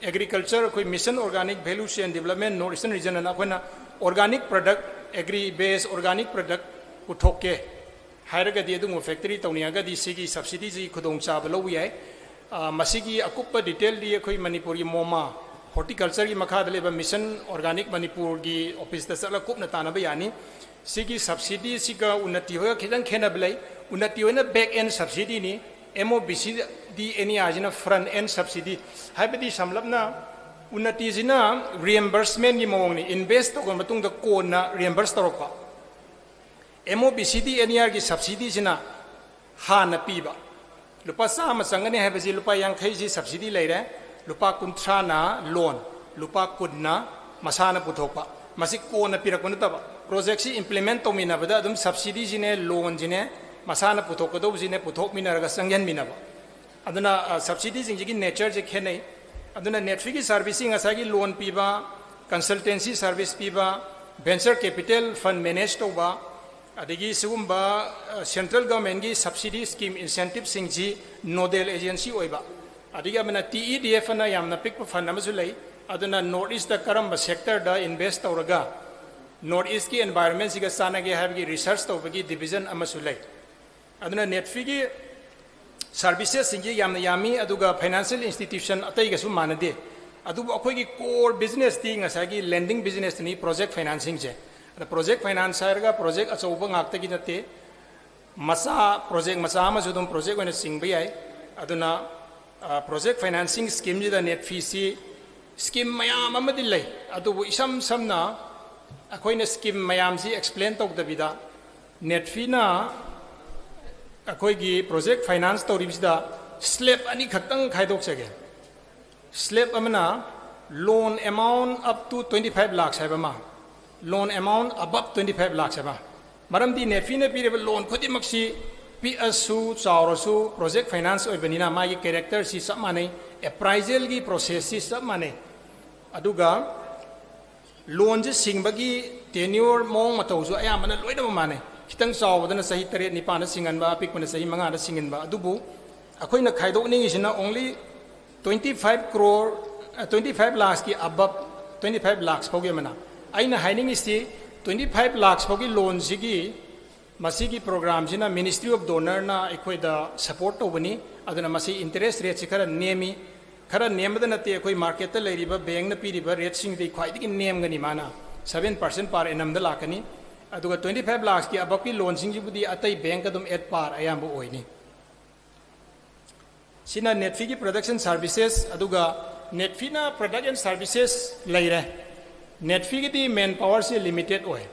ꯑꯦꯒ꯭ꯔꯤꯀꯜꯆꯔ, ꯑꯩꯈꯣꯏ mission organic value chain development north eastern region ꯑꯅ ꯑꯩꯈꯣꯏꯅ organic product, agri base organic product ꯄꯨꯊꯣꯛꯀꯦ ꯍꯥꯏꯔꯒꯗꯤ, ꯑꯗꯨꯒꯨꯝꯕ ꯐꯦꯛꯇꯔꯤ ꯇꯧꯅꯤꯡꯉꯒꯗꯤ ꯁꯤꯒꯤ ꯁꯕꯁꯤꯗꯤꯁꯤ ꯈꯨꯗꯣꯡꯆꯥꯕ ꯂꯧꯕ ꯌꯥꯏ꯫ ꯑ, ꯃꯁꯤꯒꯤ ꯑꯀꯨꯞꯄ ꯗꯤꯇꯦꯜꯗꯤ ꯑꯩꯈꯣꯏ ꯃꯅꯤꯄꯨꯔꯒꯤ ꯃꯣꯃꯥ ꯍꯣꯔꯇꯤꯀꯜꯆꯔꯒꯤ ꯃꯈꯥꯗ ꯂꯩꯕ ꯃꯤꯁꯟ ꯑꯣꯔꯒꯥꯅꯤꯛ ꯃꯅꯤꯄꯨꯔꯒꯤ ꯑꯣꯐꯤꯁꯇ ꯆꯠꯂꯒ ꯀꯨꯞꯅ ꯇꯥꯟꯅꯕ ꯌꯥꯅꯤ꯫ ꯁꯤꯒꯤ ꯁꯕꯁꯤꯗꯤꯁꯤꯒ ꯎꯟꯅꯇꯤ ꯍꯣꯏꯒ ꯈꯤꯇꯪ ꯈꯦꯠꯅꯕ ꯂꯩ꯫ ꯎꯟꯅꯇꯤ ꯍꯣꯏꯅ ꯕꯦꯛ ꯑꯦꯟ ꯁꯕꯁꯤꯗꯤꯅꯤ, M O B C D N E ꯑꯥꯔꯁꯤꯅ ꯐ꯭ꯔꯟ ꯑꯦꯟ ꯁꯕꯁꯤꯗꯤ꯫ ꯍꯥꯏꯕꯗꯤ ꯁꯝꯂꯞꯅ ꯎꯟꯅꯇꯤꯁꯤꯅ ꯔꯤꯑꯦꯝꯕꯔꯁꯃꯦꯟꯒꯤ ꯃꯑꯣꯡꯅꯤ, ꯏꯟꯚꯦꯁ ꯇꯧꯔꯕ ꯃꯇꯨꯡꯗ ꯀꯣꯟꯅ ꯔꯤꯑꯦꯝꯕꯔꯁ ꯇꯧꯔꯛꯄ꯫ M O B C D N E ꯑꯥꯔꯒꯤ ꯁꯕꯁꯤꯗꯤꯁꯤꯅ ꯍꯥꯟꯅ ꯄꯤꯕ꯫ ꯂꯨꯄꯥ ꯆꯥꯝꯃ ꯆꯪꯒꯅꯤ ꯍꯥꯏꯕꯁꯤ ꯂꯨꯄꯥ ꯌꯥꯡꯈꯩꯁꯤ ꯁꯕꯁꯤꯗꯤ ꯂꯩꯔꯦ, ꯂꯨꯄꯥ ꯀꯨꯟꯊ꯭ꯔꯥꯅ ꯂꯣꯟ, ꯂꯨꯄꯥ ꯀꯨꯟꯅ ꯃꯁꯥꯅ ꯄꯨꯊꯣꯛꯄ꯫ ꯃꯁꯤ ꯀꯣꯟꯅ ꯄꯤꯔꯛꯄ ꯅꯠꯇꯕ, ꯄ꯭ꯔꯣꯖꯦꯛꯁꯤ ꯏꯝꯄ꯭ꯂꯤꯃꯦꯟ ꯇꯧꯃꯤꯟꯅꯕꯗ ꯑꯗꯨꯝ ꯁꯕꯁꯤꯗꯤꯁꯤꯅꯦ, ꯂꯣꯟꯁꯤꯅꯦ, ꯃꯁꯥꯅ ꯄꯨꯊꯣꯛꯀꯗꯧꯕꯁꯤꯅꯦ, ꯄꯨꯊꯣꯛꯃꯤꯟꯅꯔꯒ ꯆꯪꯁꯤꯟꯃꯤꯟꯅꯕ꯫ ꯑꯗꯨꯅ, ꯑ, ꯁꯕꯁꯤꯗꯤꯁꯤꯡꯁꯤꯒꯤ ꯅꯦꯆꯔꯁꯦ ꯈꯦꯠꯅꯩ꯫ ꯑꯗꯨꯅ ꯅꯦꯠꯐꯤꯒꯤ ꯁꯥꯔꯚꯤꯁꯁꯤ ꯉꯁꯥꯏꯒꯤ ꯂꯣꯟ ꯄꯤꯕ, ꯀꯟꯁꯜꯇꯦꯟꯁꯤ ꯁꯥꯔꯚꯤꯁ ꯄꯤꯕ, ꯚꯦꯟꯆꯔ ꯀꯦꯄꯤꯇꯦꯜ ꯐꯟ ꯃꯦꯅꯦꯖ ꯇꯧꯕ, ꯑꯗꯒꯤ ꯁꯤꯒꯨꯝꯕ, ꯑ, central ꯒꯚꯔꯟꯃꯦꯟꯠꯀꯤ subsidy scheme ꯏꯟꯁꯦꯟꯇꯤꯞꯁꯤꯡꯁꯤ nodal agency ꯑꯣꯏꯕ, ꯑꯗꯒꯤ ꯑꯃꯅ ꯇꯤ ꯏ ꯗꯤ ꯑꯦꯐ ꯑꯅ ꯌꯥꯝꯅ ꯄꯤꯛꯄ ꯐꯟ ꯑꯃꯁꯨ ꯂꯩ꯫ ꯑꯗꯨꯅ ꯅꯣꯔꯠ ꯏꯁꯇ ꯀꯔꯝꯕ ꯁꯦꯛꯇꯔꯗ ꯏꯟꯚꯦꯁ ꯇꯧꯔꯒ ꯅꯣꯔꯠ ꯏꯁꯀꯤ ꯑꯦꯟꯚꯥꯏꯔꯣꯟꯃꯦꯟꯁꯤꯒ ꯆꯥꯟꯅꯒꯦ ꯍꯥꯏꯕꯒꯤ ꯔꯤꯁꯔꯁ ꯇꯧꯕꯒꯤ ꯗꯤꯕꯤꯖꯟ ꯑꯃꯁꯨ ꯂꯩ꯫ ꯑꯗꯨꯅ ꯅꯦꯠꯐꯤꯒꯤ ꯁꯥꯔꯚꯤꯁꯦꯁꯁꯤꯡꯁꯤ ꯌꯥꯝꯅ ꯌꯥꯝꯃꯤ, ꯑꯗꯨꯒ ꯐꯥꯏꯅꯥꯟꯁꯤꯌꯦꯜ ꯏꯟꯁꯇꯤꯇ꯭ꯌꯨꯁꯟ ꯑꯇꯩꯒꯁꯨ ꯃꯥꯟꯅꯗꯦ꯫ ꯑꯗꯨꯕꯨ ꯑꯩꯈꯣꯏꯒꯤ ꯀꯣꯔ ꯕꯤꯖꯤꯅꯦꯁꯇꯤ ꯉꯁꯥꯏꯒꯤ ꯂꯦꯟꯗꯤꯡ ꯕꯤꯖꯤꯅꯦꯁꯇꯨꯅꯤ, ꯄ꯭ꯔꯣꯖꯦꯛ ꯐꯥꯏꯅꯥꯟꯁꯤꯡꯁꯦ꯫ ꯑꯗ ꯄ꯭ꯔꯣꯖꯦꯛ ꯐꯥꯏꯅꯥꯟꯁ ꯍꯥꯏꯔꯒ ꯄ꯭ꯔꯣꯖꯦꯛ ꯑꯆꯧꯕ ꯉꯥꯛꯇꯒꯤ ꯅꯠꯇꯦ, ꯃꯆꯥ, ꯄ꯭ꯔꯣꯖꯦꯛ ꯃꯆꯥ ꯑꯃꯁꯨ ꯑꯗꯨꯝ ꯄ꯭ꯔꯣꯖꯦꯛ ꯑꯣꯏꯅ ꯆꯤꯡꯕ ꯌꯥꯏ꯫ ꯑꯗꯨꯅ, ꯑ, ꯄ꯭ꯔꯣꯖꯦꯛ ꯐꯥꯏꯅꯥꯟꯁꯤꯡ ꯁ꯭ꯀꯤꯝꯁꯤꯗ ꯅꯦꯠꯐꯤꯁꯤ ꯁ꯭ꯀꯤꯝ ꯃꯌꯥꯝ ꯑꯃꯗꯤ ꯂꯩ, ꯑꯗꯨꯕꯨ ꯏꯁꯝ ꯁꯝꯅ ꯑꯩꯈꯣꯏꯅ ꯁ꯭ꯀꯤꯝ ꯃꯌꯥꯝꯁꯤ ꯑꯦꯛꯁꯄ꯭ꯂꯦꯟ ꯇꯧꯗꯕꯤꯗ, ꯅꯦꯠꯐꯤꯅ ꯑꯩꯈꯣꯏꯒꯤ ꯄ꯭ꯔꯣꯖꯦꯛ ꯐꯥꯏꯅꯥꯟꯁ ꯇꯧꯔꯤꯕꯁꯤꯗ ꯁ꯭ꯂꯦꯕ ꯑꯅꯤꯈꯛꯇꯪ ꯈꯥꯏꯗꯣꯛꯆꯒꯦ꯫ ꯁ꯭ꯂꯦꯕ ꯑꯃꯅ loan amount up to twenty five lakhs ꯍꯥꯏꯕ ꯑꯃ, loan amount above twenty five lakhs ꯍꯥꯏꯕ꯫ ꯃꯔꯝꯗꯤ ꯅꯦꯠꯐꯤꯅ ꯄꯤꯔꯤꯕ ꯂꯣꯟ ꯈꯨꯗꯤꯡꯃꯛꯁꯤ ꯄꯤꯛꯑꯁꯨ ꯆꯥꯎꯔꯁꯨ ꯄ꯭ꯔꯣꯖꯦꯛ ꯐꯥꯏꯅꯥꯟꯁ ꯑꯣꯏꯕꯅꯤꯅ ꯃꯥꯒꯤ ꯀꯦꯔꯦꯛꯇꯔꯁꯤ ꯆꯞ ꯃꯥꯟꯅꯩ, ꯑꯦꯄ꯭ꯔꯥꯏꯖꯦꯜꯒꯤ ꯄ꯭ꯔꯣꯁꯦꯁꯁꯤ ꯆꯞ ꯃꯥꯟꯅꯩ꯫ ꯑꯗꯨꯒ ꯂꯣꯟꯁꯦ ꯁꯤꯡꯕꯒꯤ ꯇꯦꯅ꯭ꯌꯨꯔ ꯃꯑꯣꯡ ꯃꯇꯧꯁꯨ ꯑꯌꯥꯝꯕꯅ ꯂꯣꯏꯅꯃꯛ ꯃꯥꯟꯅꯩ꯫ ꯈꯤꯇꯪ ꯆꯥꯎꯕꯗꯅ ꯆꯍꯤ ꯇꯔꯦꯠ ꯅꯤꯄꯥꯟꯗ ꯁꯤꯡꯍꯟꯕ, ꯑꯄꯤꯛꯄꯅ ꯆꯍꯤ ꯃꯉꯥꯗ ꯁꯤꯡꯍꯟꯕ꯫ ꯑꯗꯨꯕꯨ ꯑꯩꯈꯣꯏꯅ ꯈꯥꯏꯗꯣꯛꯅꯤꯡꯉꯤꯁꯤꯅ only Twenty five crore, twenty five lakhsꯀꯤ above, twenty five lakhs ꯐꯥꯎꯒꯤ ꯑꯃꯅ꯫ ꯑꯩꯅ ꯍꯥꯏꯅꯤꯡꯉꯤꯁꯤ, twenty five lakhs ꯐꯥꯎꯒꯤ loanꯁꯤꯒꯤ, ꯃꯁꯤꯒꯤ programꯁꯤꯅ Ministry of DoNERꯅ ꯑꯩꯈꯣꯏꯗ support ꯇꯧꯕꯅꯤ꯫ ꯑꯗꯨꯅ ꯃꯁꯤ interest rateꯁꯤ ꯈꯔ ꯅꯦꯝꯃꯤ꯫ ꯈꯔ ꯅꯦꯝꯕꯗ ꯅꯠꯇꯦ, ꯑꯩꯈꯣꯏ marketꯇ ꯂꯩꯔꯤꯕ bankꯅ ꯄꯤꯔꯤꯕ rateꯁꯤꯡꯗꯤ ꯈ꯭ꯋꯥꯏꯗꯒꯤ ꯅꯦꯝꯒꯅꯤ ꯃꯥꯅ꯫ Seven percent per annumꯗ ꯂꯥꯛꯀꯅꯤ꯫ ꯑꯗꯨꯒ twenty five lakhsꯀꯤ aboveꯀꯤ loanꯁꯤꯡꯁꯤꯕꯨꯗꯤ ꯑꯇꯩ bank ꯑꯗꯨꯝ at par ꯑꯌꯥꯝꯕ ꯑꯣꯏꯅꯤ꯫ ꯁꯤꯅ NEDFIꯒꯤ production services, ꯑꯗꯨꯒ NEDFIꯅ product and services ꯂꯩꯔꯦ꯫ NEDFIꯒꯤꯗꯤ manpowerꯁꯤ limited ꯑꯣꯏ꯫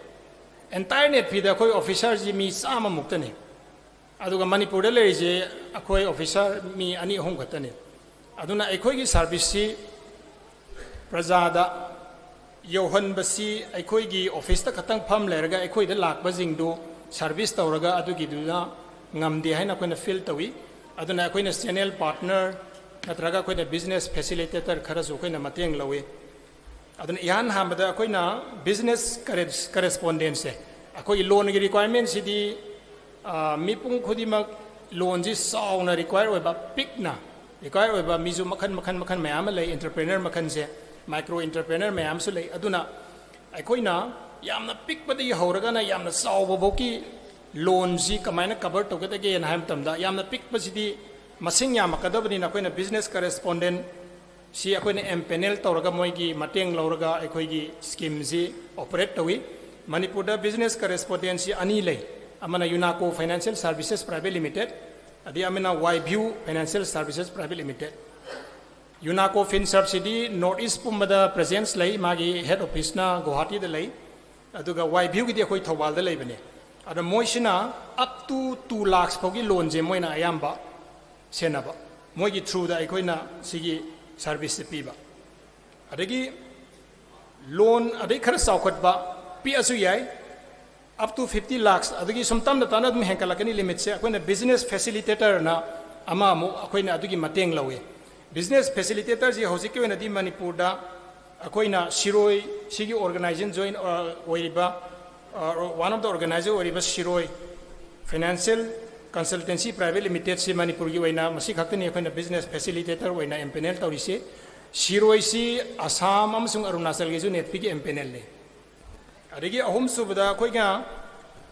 Entire NEDFIꯗ ꯑꯩꯈꯣꯏ officerꯁꯤ ꯃꯤ ꯆꯥꯝꯃꯃꯨꯛꯇꯅꯤ꯫ ꯑꯗꯨꯒ ꯃꯅꯤꯄꯨꯔꯗ ꯂꯩꯔꯤꯁꯦ ꯑꯩꯈꯣꯏ officer ꯃꯤ ꯑꯅꯤ ꯑꯍꯨꯝ ꯈꯛꯇꯅꯤ꯫ ꯑꯗꯨꯅ ꯑꯩꯈꯣꯏꯒꯤ serviceꯁꯤ ꯄ꯭ꯔꯖꯥꯗ ꯌꯧꯍꯟꯕꯁꯤ ꯑꯩꯈꯣꯏꯒꯤ officeꯇ ꯈꯛꯇꯪ ꯐꯝ ꯂꯩꯔꯒ ꯑꯩꯈꯣꯏꯗ ꯂꯥꯛꯄꯁꯤꯡꯗꯨ service ꯇꯧꯔꯒ ꯑꯗꯨꯒꯤꯗꯨꯅ ꯉꯝꯗꯦ ꯍꯥꯏꯅ ꯑꯩꯈꯣꯏꯅ feel ꯇꯧꯏ꯫ ꯑꯗꯨꯅ ꯑꯩꯈꯣꯏꯅ channel partner ꯅꯠꯇ꯭ꯔꯒ ꯑꯩꯈꯣꯏꯅ business facilitator ꯈꯔꯁꯨ ꯑꯩꯈꯣꯏꯅ ꯃꯇꯦꯡ ꯂꯧꯏ꯫ ꯑꯗꯨꯅ ꯏꯍꯥꯟ ꯍꯥꯟꯕꯗ ꯑꯩꯈꯣꯏꯅ business corres-, correspondentꯁꯦ, ꯑꯩꯈꯣꯏꯒꯤ loanꯒꯤ requirementꯁꯤꯗꯤ, ꯑ, ꯃꯤꯄꯨꯝ ꯈꯨꯗꯤꯡꯃꯛ loanꯁꯤ ꯆꯥꯎꯅ require ꯑꯣꯏꯕ, ꯄꯤꯛꯅ require ꯑꯣꯏꯕ ꯃꯤꯁꯨ ꯃꯈꯜ, ꯃꯈꯜ, ꯃꯈꯜ ꯃꯌꯥꯝ ꯑꯃ ꯂꯩ꯫ Entrepreneur ꯃꯈꯜꯁꯦ, micro entrepreneur ꯃꯌꯥꯝꯁꯨ ꯂꯩ꯫ ꯑꯗꯨꯅ ꯑꯩꯈꯣꯏꯅ ꯌꯥꯝꯅ ꯄꯤꯛꯄꯗꯒꯤ ꯍꯧꯔꯒꯅ ꯌꯥꯝꯅ ꯆꯥꯎꯕꯐꯥꯎꯒꯤ loanꯁꯤ ꯀꯃꯥꯏꯅ cover ꯇꯧꯒꯗꯒꯦꯅ ꯍꯥꯏꯕ ꯃꯇꯝꯗ, ꯌꯥꯝꯅ ꯄꯤꯛꯄꯁꯤꯗꯤ ꯃꯁꯤꯡ ꯌꯥꯝꯃꯛꯀꯗꯕꯅꯤꯅ, ꯑꯩꯈꯣꯏꯅ business correspondent ꯁꯤ ꯑꯩꯈꯣꯏꯅ empanel ꯇꯧꯔꯒ, ꯃꯣꯏꯒꯤ ꯃꯇꯦꯡ ꯂꯧꯔꯒ ꯑꯩꯈꯣꯏꯒꯤ schemeꯁꯤ operate ꯇꯧꯏ꯫ ꯃꯅꯤꯄꯨꯔꯗ business correspondentꯁꯤ ꯑꯅꯤ ꯂꯩ, ꯑꯃꯅ UNACO Financial Services Private Limited, ꯑꯗꯩ ꯑꯃꯅ YView Financial Services Private Limited꯫ UNACO FinServꯁꯤꯗꯤ North East ꯄꯨꯝꯕꯗ presence ꯂꯩ, ꯃꯥꯒꯤ head officeꯅ ꯒꯨꯋꯥꯍꯥꯇꯤꯗ ꯂꯩ, ꯑꯗꯨꯒ YViewꯒꯤꯗꯤ ꯑꯩꯈꯣꯏ ꯊꯧꯕꯥꯜꯗ ꯂꯩꯕꯅꯦ꯫ ꯑꯗ ꯃꯣꯏꯁꯤꯅ up to two lakhs ꯐꯥꯎꯒꯤ loanꯁꯦ ꯃꯣꯏꯅ ꯑꯌꯥꯝꯕ ꯁꯦꯟꯅꯕ, ꯃꯣꯏꯒꯤ throughꯗ ꯑꯩꯈꯣꯏꯅ ꯁꯤꯒꯤ serviceꯁꯦ ꯄꯤꯕ꯫ ꯑꯗꯒꯤ loan ꯑꯗꯩ ꯈꯔ ꯆꯥꯎꯈꯠꯄ ꯄꯤꯛꯑꯁꯨ ꯌꯥꯏ, up to fifty lakhs, ꯑꯗꯒꯤ ꯁꯨꯝ ꯇꯞꯅ ꯇꯞꯅ ꯑꯗꯨꯝ ꯍꯦꯟꯒꯠꯂꯛꯀꯅꯤ limitꯁꯦ꯫ ꯑꯩꯈꯣꯏꯅ business facilitatorꯅ ꯑꯃ ꯑꯃꯨꯛ ꯑꯩꯈꯣꯏꯅ ꯑꯗꯨꯒꯤ ꯃꯇꯦꯡ ꯂꯧꯏ꯫ Business facilitatorꯁꯤ ꯍꯧꯖꯤꯛꯀꯤ ꯑꯣꯏꯅꯗꯤ ꯃꯅꯤꯄꯨꯔꯗ ꯑꯩꯈꯣꯏꯅ ꯁꯤꯔꯣꯏ, ꯁꯤꯒꯤ organization join, ꯑ, ꯑꯣꯏꯔꯤꯕ, ꯑ, one of the organizer ꯑꯣꯏꯔꯤꯕ ꯁꯤꯔꯣꯏ Financial Consultancy Private Limitedꯁꯤ ꯃꯅꯤꯄꯨꯔꯒꯤ ꯑꯣꯏꯅ ꯃꯁꯤ ꯈꯛꯇꯅꯤ ꯑꯩꯈꯣꯏꯅ business facilitator ꯑꯣꯏꯅ empanel ꯇꯧꯔꯤꯁꯤ꯫ ꯁꯤꯔꯣꯏꯁꯤ ꯑꯁꯥꯝ ꯑꯃꯁꯨꯡ ꯑꯔꯨꯅꯥꯆꯜꯒꯤꯁꯨ NEDFIꯒꯤ empanelꯅꯤ꯫ ꯑꯗꯒꯤ ꯑꯍꯨꯝꯁꯨꯕꯗ ꯑꯩꯈꯣꯏꯅ,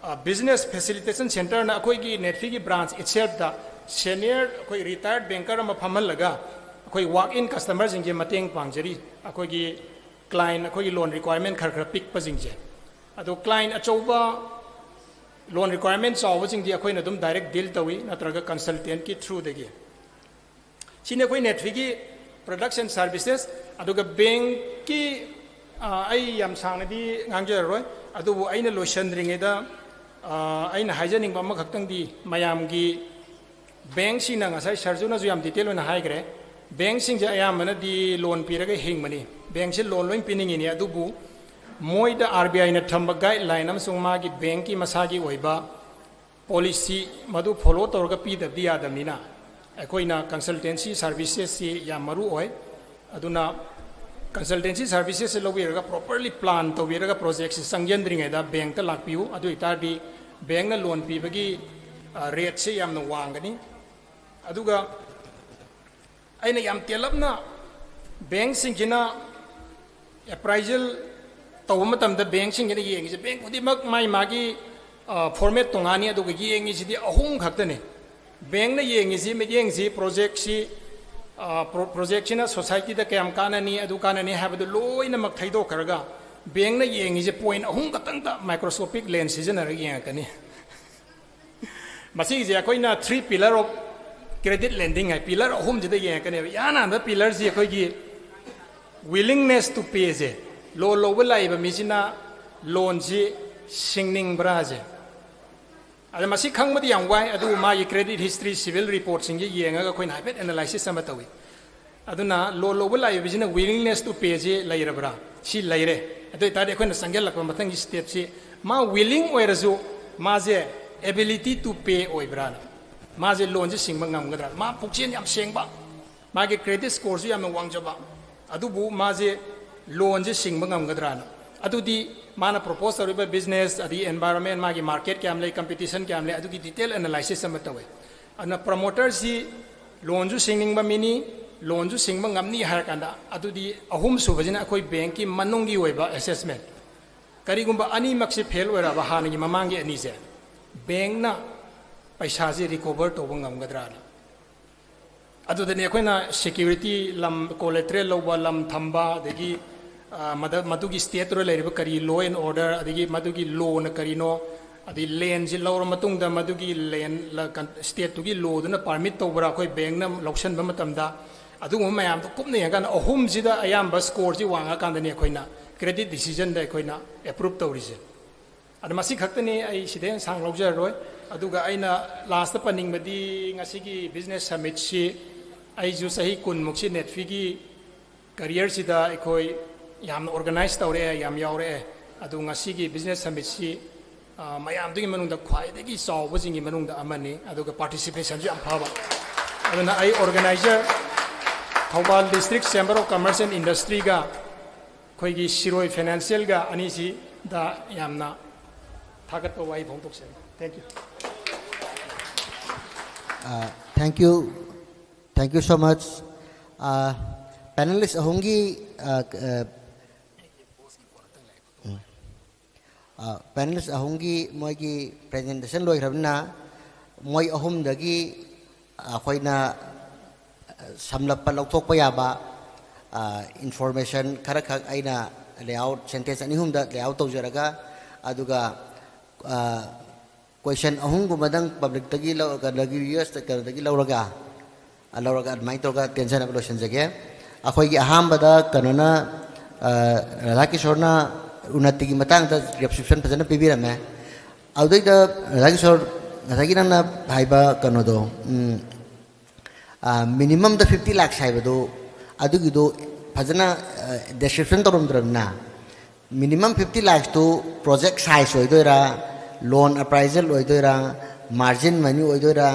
ꯑ, business facilitation centreꯅ ꯑꯩꯈꯣꯏꯒꯤ NEDFIꯒꯤ branch itselfꯇ senior ꯑꯩꯈꯣꯏ retired banker ꯑꯃ ꯐꯝꯍꯜꯂꯒ ꯑꯩꯈꯣꯏ walk-in customerꯁꯤꯡꯁꯦ ꯃꯇꯦꯡ ꯄꯥꯡꯖꯔꯤ꯫ ꯑꯩꯈꯣꯏꯒꯤ client, ꯑꯩꯈꯣꯏꯒꯤ loan requirement ꯈꯔ ꯈꯔ ꯄꯤꯛꯄꯁꯤꯡꯁꯦ꯫ ꯑꯗꯣ client ꯑꯆꯧꯕ, loan requirement ꯆꯥꯎꯕꯁꯤꯡꯗꯤ ꯑꯩꯈꯣꯏꯅ ꯑꯗꯨꯝ direct deal ꯇꯧꯏ, ꯅꯠꯇ꯭ꯔꯒ consultantꯀꯤ throughꯗꯒꯤ꯫ ꯁꯤꯅꯤ ꯑꯩꯈꯣꯏ NEDFIꯒꯤ products and services꯫ ꯑꯗꯨꯒ bankꯀꯤ, ꯑ, ꯑꯩ ꯌꯥꯝ ꯁꯥꯡꯅꯗꯤ ꯉꯥꯡꯖꯔꯔꯣꯏ, ꯑꯗꯨꯕꯨ ꯑꯩꯅ ꯂꯣꯏꯁꯤꯟꯗ꯭ꯔꯤꯉꯩꯗ, ꯑ, ꯑꯩꯅ ꯍꯥꯏꯖꯅꯤꯡꯕ ꯑꯃꯈꯛꯇꯪꯗꯤ ꯃꯌꯥꯝꯒꯤ, bankꯁꯤꯡꯅ ꯉꯁꯥꯏ ꯁꯔꯖꯨꯅꯁꯨ ꯌꯥꯝ detail ꯑꯣꯏꯅ ꯍꯥꯏꯈ꯭ꯔꯦ, bankꯁꯤꯡꯁꯦ ꯑꯌꯥꯝꯕꯅꯗꯤ loan ꯄꯤꯔꯒ ꯍꯤꯡꯕꯅꯤ, bankꯁꯦ loan ꯂꯣꯏ ꯄꯤꯅꯤꯡꯉꯤꯅꯤ, ꯑꯗꯨꯕꯨ ꯃꯣꯏꯗ RBIꯅ ꯊꯝꯕ guideline ꯑꯃꯁꯨꯡ ꯃꯥꯒꯤ bankꯀꯤ ꯃꯁꯥꯒꯤ ꯑꯣꯏꯕ policy ꯃꯗꯨ follow ꯇꯧꯔꯒ ꯄꯤꯗꯕꯗꯤ ꯌꯥꯗꯕꯅꯤꯅ ꯑꯩꯈꯣꯏꯅ consultancy servicesꯁꯤ ꯌꯥꯝ ꯃꯔꯨ ꯑꯣꯏ꯫ ꯑꯗꯨꯅ consultancy servicesꯁꯦ ꯂꯧꯕꯤꯔꯒ properly plan ꯇꯧꯕꯤꯔꯒ projectꯁꯦ ꯆꯪꯁꯤꯟꯗ꯭ꯔꯤꯉꯩꯗ bankꯇ ꯂꯥꯛꯄꯤꯌꯨ꯫ ꯑꯗꯨ ꯑꯣꯏꯇꯥꯔꯗꯤ bankꯅ loan ꯄꯤꯕꯒꯤ, ꯑ, rateꯁꯦ ꯌꯥꯝꯅ ꯋꯥꯡꯒꯅꯤ꯫ ꯑꯗꯨꯒ ꯑꯩꯅ ꯌꯥꯝ ꯇꯦꯜꯂꯞꯅ bankꯁꯤꯡꯁꯤꯅ appraisal ꯇꯧꯕ ꯃꯇꯝꯗ bankꯁꯤꯡꯁꯤꯅ ꯌꯦꯡꯉꯤꯁꯦ, bank ꯈꯨꯗꯤꯡꯃꯛ ꯃꯥꯒꯤ ꯃꯥꯒꯤ, ꯑ, format ꯇꯣꯉꯥꯟꯅꯤ, ꯑꯗꯨꯒ ꯌꯦꯡꯉꯤꯁꯤꯗꯤ ꯑꯍꯨꯝ ꯈꯛꯇꯅꯤ꯫ Bankꯅ ꯌꯦꯡꯉꯤꯁꯤ, ꯃꯤꯠꯌꯦꯡꯁꯤ, projectꯁꯤ, ꯑ, pro-, projectꯁꯤꯅ societyꯗ ꯀꯌꯥꯝ ꯀꯥꯟꯅꯅꯤ, ꯑꯗꯨ ꯀꯥꯟꯅꯅꯤ ꯍꯥꯏꯕꯗꯨ ꯂꯣꯏꯅꯃꯛ ꯊꯩꯗꯣꯛꯈ꯭ꯔꯒ bankꯅ ꯌꯦꯡꯉꯤꯁꯦ point ꯑꯍꯨꯝ ꯈꯛꯇꯪꯗ microscopic lens ꯁꯤꯖꯤꯟꯅꯔꯒ ꯌꯦꯡꯉꯛꯀꯅꯤ꯫ ꯃꯁꯤꯒꯤꯁꯦ ꯑꯩꯈꯣꯏꯅ three pillar of credit lending high, pillar ꯑꯍꯨꯝꯁꯤꯗ ꯌꯦꯡꯉꯛꯀꯅꯦꯕ꯫ ꯏꯍꯥꯟ ꯍꯥꯟꯕ pillarꯁꯤ ꯑꯩꯈꯣꯏꯒꯤ willingness to payꯁꯦ, loan ꯂꯧꯕ ꯂꯥꯛꯏꯕ ꯃꯤꯁꯤꯅ loanꯁꯤ ꯁꯤꯡꯅꯤꯡꯕ꯭ꯔꯥꯁꯦ꯫ ꯑꯗ ꯃꯁꯤ ꯈꯪꯕꯗꯤ ꯌꯥꯝ ꯋꯥꯏ, ꯑꯗꯨꯕꯨ ꯃꯥꯒꯤ credit history, civil reportꯁꯤꯡꯁꯦ ꯌꯦꯡꯉꯒ ꯑꯩꯈꯣꯏꯅ ꯍꯥꯏꯐꯦꯠ analysis ꯑꯃ ꯇꯧꯏ꯫ ꯑꯗꯨꯅ loan ꯂꯧꯕ ꯂꯥꯛꯏꯕꯁꯤꯅ willingness to payꯁꯤ ꯂꯩꯔꯕ꯭ꯔꯥ? ꯁꯤ ꯂꯩꯔꯦ꯫ ꯑꯗꯨ ꯑꯣꯏꯇꯥꯔꯗꯤ ꯑꯩꯈꯣꯏꯅ ꯆꯪꯁꯤꯜꯂꯛꯄ ꯃꯊꯪꯒꯤ stepꯁꯤ, ꯃꯥ willing ꯑꯣꯏꯔꯁꯨ ꯃꯥꯁꯦ ability to pay ꯑꯣꯏꯕ꯭ꯔꯥꯅ, ꯃꯥꯁꯦ loanꯁꯦ ꯁꯤꯡꯕ ꯉꯝꯒꯗ꯭ꯔꯥ? ꯃꯥ ꯄꯨꯛꯆꯦꯜ ꯌꯥꯝ ꯁꯦꯡꯕ, ꯃꯥꯒꯤ credit scoreꯁꯨ ꯌꯥꯝꯅ ꯋꯥꯡꯖꯕ, ꯑꯗꯨꯕꯨ ꯃꯥꯁꯦ loanꯁꯦ ꯁꯤꯡꯕ ꯉꯝꯒꯗ꯭ꯔꯥꯅ, ꯑꯗꯨꯗꯤ ꯃꯥꯅ ꯄ꯭ꯔꯣꯄꯣꯁ ꯇꯧꯔꯤꯕ ꯕꯤꯖꯤꯅꯦꯁ, ꯑꯗꯒꯤ ꯑꯦꯟꯚꯥꯏꯔꯣꯟꯃꯦꯟ, ꯃꯥꯒꯤ ꯃꯥꯔꯀꯦꯠ ꯀꯌꯥꯝ ꯂꯩ, ꯀꯝꯄꯤꯇꯤꯁꯟ ꯀꯌꯥꯝ ꯂꯩ, ꯑꯗꯨꯒꯤ ꯗꯤꯇꯦꯜ ꯑꯦꯅꯥꯂꯥꯏꯁꯤꯁ ꯑꯃ ꯇꯧꯋꯦ꯫ ꯑꯗꯨꯅ ꯄ꯭ꯔꯃꯣꯇꯔꯁꯤ ꯂꯣꯟꯁꯨ ꯁꯤꯡꯅꯤꯡꯕ ꯃꯤꯅꯤ, ꯂꯣꯟꯁꯨ ꯁꯤꯡꯕ ꯉꯝꯅꯤ ꯍꯥꯏꯔꯀꯥꯟꯗ, ꯑꯗꯨꯗꯤ ꯑꯍꯨꯝ ꯁꯨꯕꯁꯤꯅ ꯑꯩꯈꯣꯏ ꯕꯦꯡꯀꯤ ꯃꯅꯨꯡꯒꯤ ꯑꯣꯏꯕ ꯑꯦꯁꯦꯁꯃꯦꯟ꯫ ꯀꯔꯤꯒꯨꯝꯕ ꯑꯅꯤꯃꯛꯁꯤ ꯐꯦꯜ ꯑꯣꯏꯔꯕ, ꯍꯥꯟꯅꯒꯤ ꯃꯃꯥꯡꯒꯤ ꯑꯅꯤꯁꯦ, ꯕꯦꯡꯅ ꯄꯩꯁꯥꯁꯤ ꯔꯤꯀꯣꯚꯔ ꯇꯧꯕ ꯉꯝꯒꯗ꯭ꯔꯥꯅ꯫ ꯑꯗꯨꯗꯅꯤ ꯑꯩꯈꯣꯏꯅ ꯁꯦꯀ꯭ꯌꯨꯔꯤꯇꯤ, ꯂꯝ ꯀꯣꯂꯦꯇꯔꯦꯜ ꯂꯧꯕ, ꯂꯝ ꯊꯝꯕ, ꯑꯗꯒꯤ, ꯑ, ꯃꯗ-, ꯃꯗꯨꯒꯤ ꯁ꯭ꯇꯦꯠꯇꯨꯗ ꯂꯩꯔꯤꯕ ꯀꯔꯤ law and order, ꯑꯗꯒꯤ ꯃꯗꯨꯒꯤ ꯂꯣꯅ ꯀꯔꯤꯅꯣ, ꯑꯗꯩ ꯂꯦꯟꯁꯤ ꯂꯧꯔ ꯃꯇꯨꯡꯗ ꯃꯗꯨꯒꯤ ꯂꯦꯟ ꯂ-, ꯀꯟ-, ꯁ꯭ꯇꯦꯠꯇꯨꯒꯤ ꯂꯣꯗꯨꯅ ꯄꯥꯔꯃꯤꯠ ꯇꯧꯕ꯭ꯔꯥ, ꯑꯩꯈꯣꯏ ꯕꯦꯡꯅ ꯂꯧꯁꯟꯕ ꯃꯇꯝꯗ, ꯑꯗꯨꯒꯨꯝꯕ ꯃꯌꯥꯝꯗꯣ ꯀꯨꯞꯅ ꯌꯦꯡꯉꯀꯥꯟꯗ, ꯑꯍꯨꯝꯁꯤꯗ ꯑꯌꯥꯝꯕ ꯁ꯭ꯀꯣꯔꯁꯤ ꯋꯥꯡꯉꯀꯥꯟꯗꯅꯤ ꯑꯩꯈꯣꯏꯅ ꯀ꯭ꯔꯦꯗꯤꯠ ꯗꯤꯁꯤꯖꯟꯗ ꯑꯩꯈꯣꯏꯅ ꯑꯦꯄ꯭ꯔꯨꯞ ꯇꯧꯔꯤꯁꯦ꯫ ꯑꯗꯣ ꯃꯁꯤ ꯈꯛꯇꯅꯤ, ꯑꯩ ꯁꯤꯗꯩ ꯍꯦꯟꯅ ꯁꯥꯡ ꯂꯧꯖꯔꯔꯣꯏ꯫ ꯑꯗꯨꯒ ꯑꯩꯅ ꯂꯥꯁꯇ ꯄꯟꯅꯤꯡꯕꯗꯤ, ꯉꯁꯤꯒꯤ ꯕꯤꯖꯤꯅꯦꯁ ꯁꯃꯤꯠꯁꯤ ꯑꯩꯁꯨ ꯆꯍꯤ ꯀꯨꯟꯃꯨꯛꯁꯤ ꯅꯦꯠꯐꯤꯒꯤ ꯀꯔꯤꯌꯔꯁꯤꯗ ꯑꯩꯈꯣꯏ ꯌꯥꯝꯅ ꯑꯣꯔꯒꯅꯥꯏꯖ ꯇꯧꯔꯛꯑꯦ, ꯌꯥꯝ ꯌꯥꯎꯔꯛꯑꯦ꯫ ꯑꯗꯨ ꯉꯁꯤꯒꯤ ꯕꯤꯖꯤꯅꯦꯁ ꯁꯃꯤꯠꯁꯤ, ꯑ, ꯃꯌꯥꯝꯗꯨꯒꯤ ꯃꯅꯨꯡꯗ ꯈ꯭ꯋꯥꯏꯗꯒꯤ ꯆꯥꯎꯕꯁꯤꯡꯒꯤ ꯃꯅꯨꯡꯗ ꯑꯃꯅꯤ, ꯑꯗꯨꯒ ꯄꯥꯔꯇꯤꯁꯤꯄꯦꯁꯟꯁꯨ ꯌꯥꯝ ꯐꯕ꯫ ꯑꯗꯨꯅ ꯑꯩ organiser, Thoubal district chamber of commerce and ꯏꯟꯗꯁꯇ꯭ꯔꯤꯒ ꯑꯩꯈꯣꯏꯒꯤ ꯁꯤꯔꯣꯏ ꯐꯥꯏꯅꯥꯟꯁꯤꯌꯦꯜꯒ ꯑꯅꯤꯁꯤꯗ ꯌꯥꯝꯅ ꯊꯥꯒꯠꯄ ꯋꯥꯍꯩ ꯐꯣꯡꯗꯣꯛꯆꯔꯤ꯫ Thank you. Thank you, thank you so much. Panelist ꯑꯍꯨꯝꯒꯤ, panelist ꯑꯍꯨꯝꯒꯤ ꯃꯣꯏꯒꯤ presentation ꯂꯣꯏꯈ꯭ꯔꯕꯅꯤꯅ, ꯃꯣꯏ ꯑꯍꯨꯝꯗꯒꯤ ꯑꯩꯈꯣꯏꯅ ꯁꯝꯂꯞꯄ ꯂꯧꯊꯣꯛꯄ ꯌꯥꯕ information ꯈꯔꯈꯛ ꯑꯩꯅ layout, sentence ꯑꯅꯤ ꯑꯍꯨꯝꯗ layout ꯇꯧꯖꯔꯒ, ꯑꯗꯨꯒ question ꯑꯍꯨꯝꯒꯨꯝꯕꯗꯪ publicꯇꯒꯤ ꯂꯧ-, ꯀꯩꯅꯣꯗꯒꯤ, viewers ꯀꯩꯅꯣꯗꯒꯤ ꯂꯧꯔꯒ, ꯂꯧꯔꯒ ꯑꯗꯨꯃꯥꯏꯅ ꯇꯧꯔꯒ ꯇꯦꯟꯖꯅꯕ ꯂꯣꯏꯁꯤꯟꯖꯒꯦ꯫ ꯑꯩꯈꯣꯏꯒꯤ ꯑꯍꯥꯟꯕꯗ ꯀꯩꯅꯣꯅ, ꯔꯥꯙꯥꯀꯤꯁꯣꯔꯅ ꯎꯟꯅꯇꯤꯒꯤ ꯃꯇꯥꯡꯗ description ꯐꯖꯅ ꯄꯤꯕꯤꯔꯝꯃꯦ꯫ ꯑꯗꯨꯗꯩꯗ ꯔꯥꯙꯥꯀꯤꯁꯣꯔ, ꯉꯁꯥꯏꯒꯤ ꯅꯪꯅ ꯍꯥꯏꯕ ꯀꯩꯅꯣꯗꯣ, minimumꯗ fifty lakhs ꯍꯥꯏꯕꯗꯨ, ꯑꯗꯨꯒꯤꯗꯨ ꯐꯖꯅ description ꯇꯧꯔꯝꯗ꯭ꯔꯕꯅꯤꯅ, minimum fifty lakhsꯇꯨ project size ꯑꯣꯏꯗꯣꯏꯔꯥ, loan appraisal ꯑꯣꯏꯗꯣꯏꯔꯥ, margin money ꯑꯣꯏꯗꯣꯏꯔꯥ,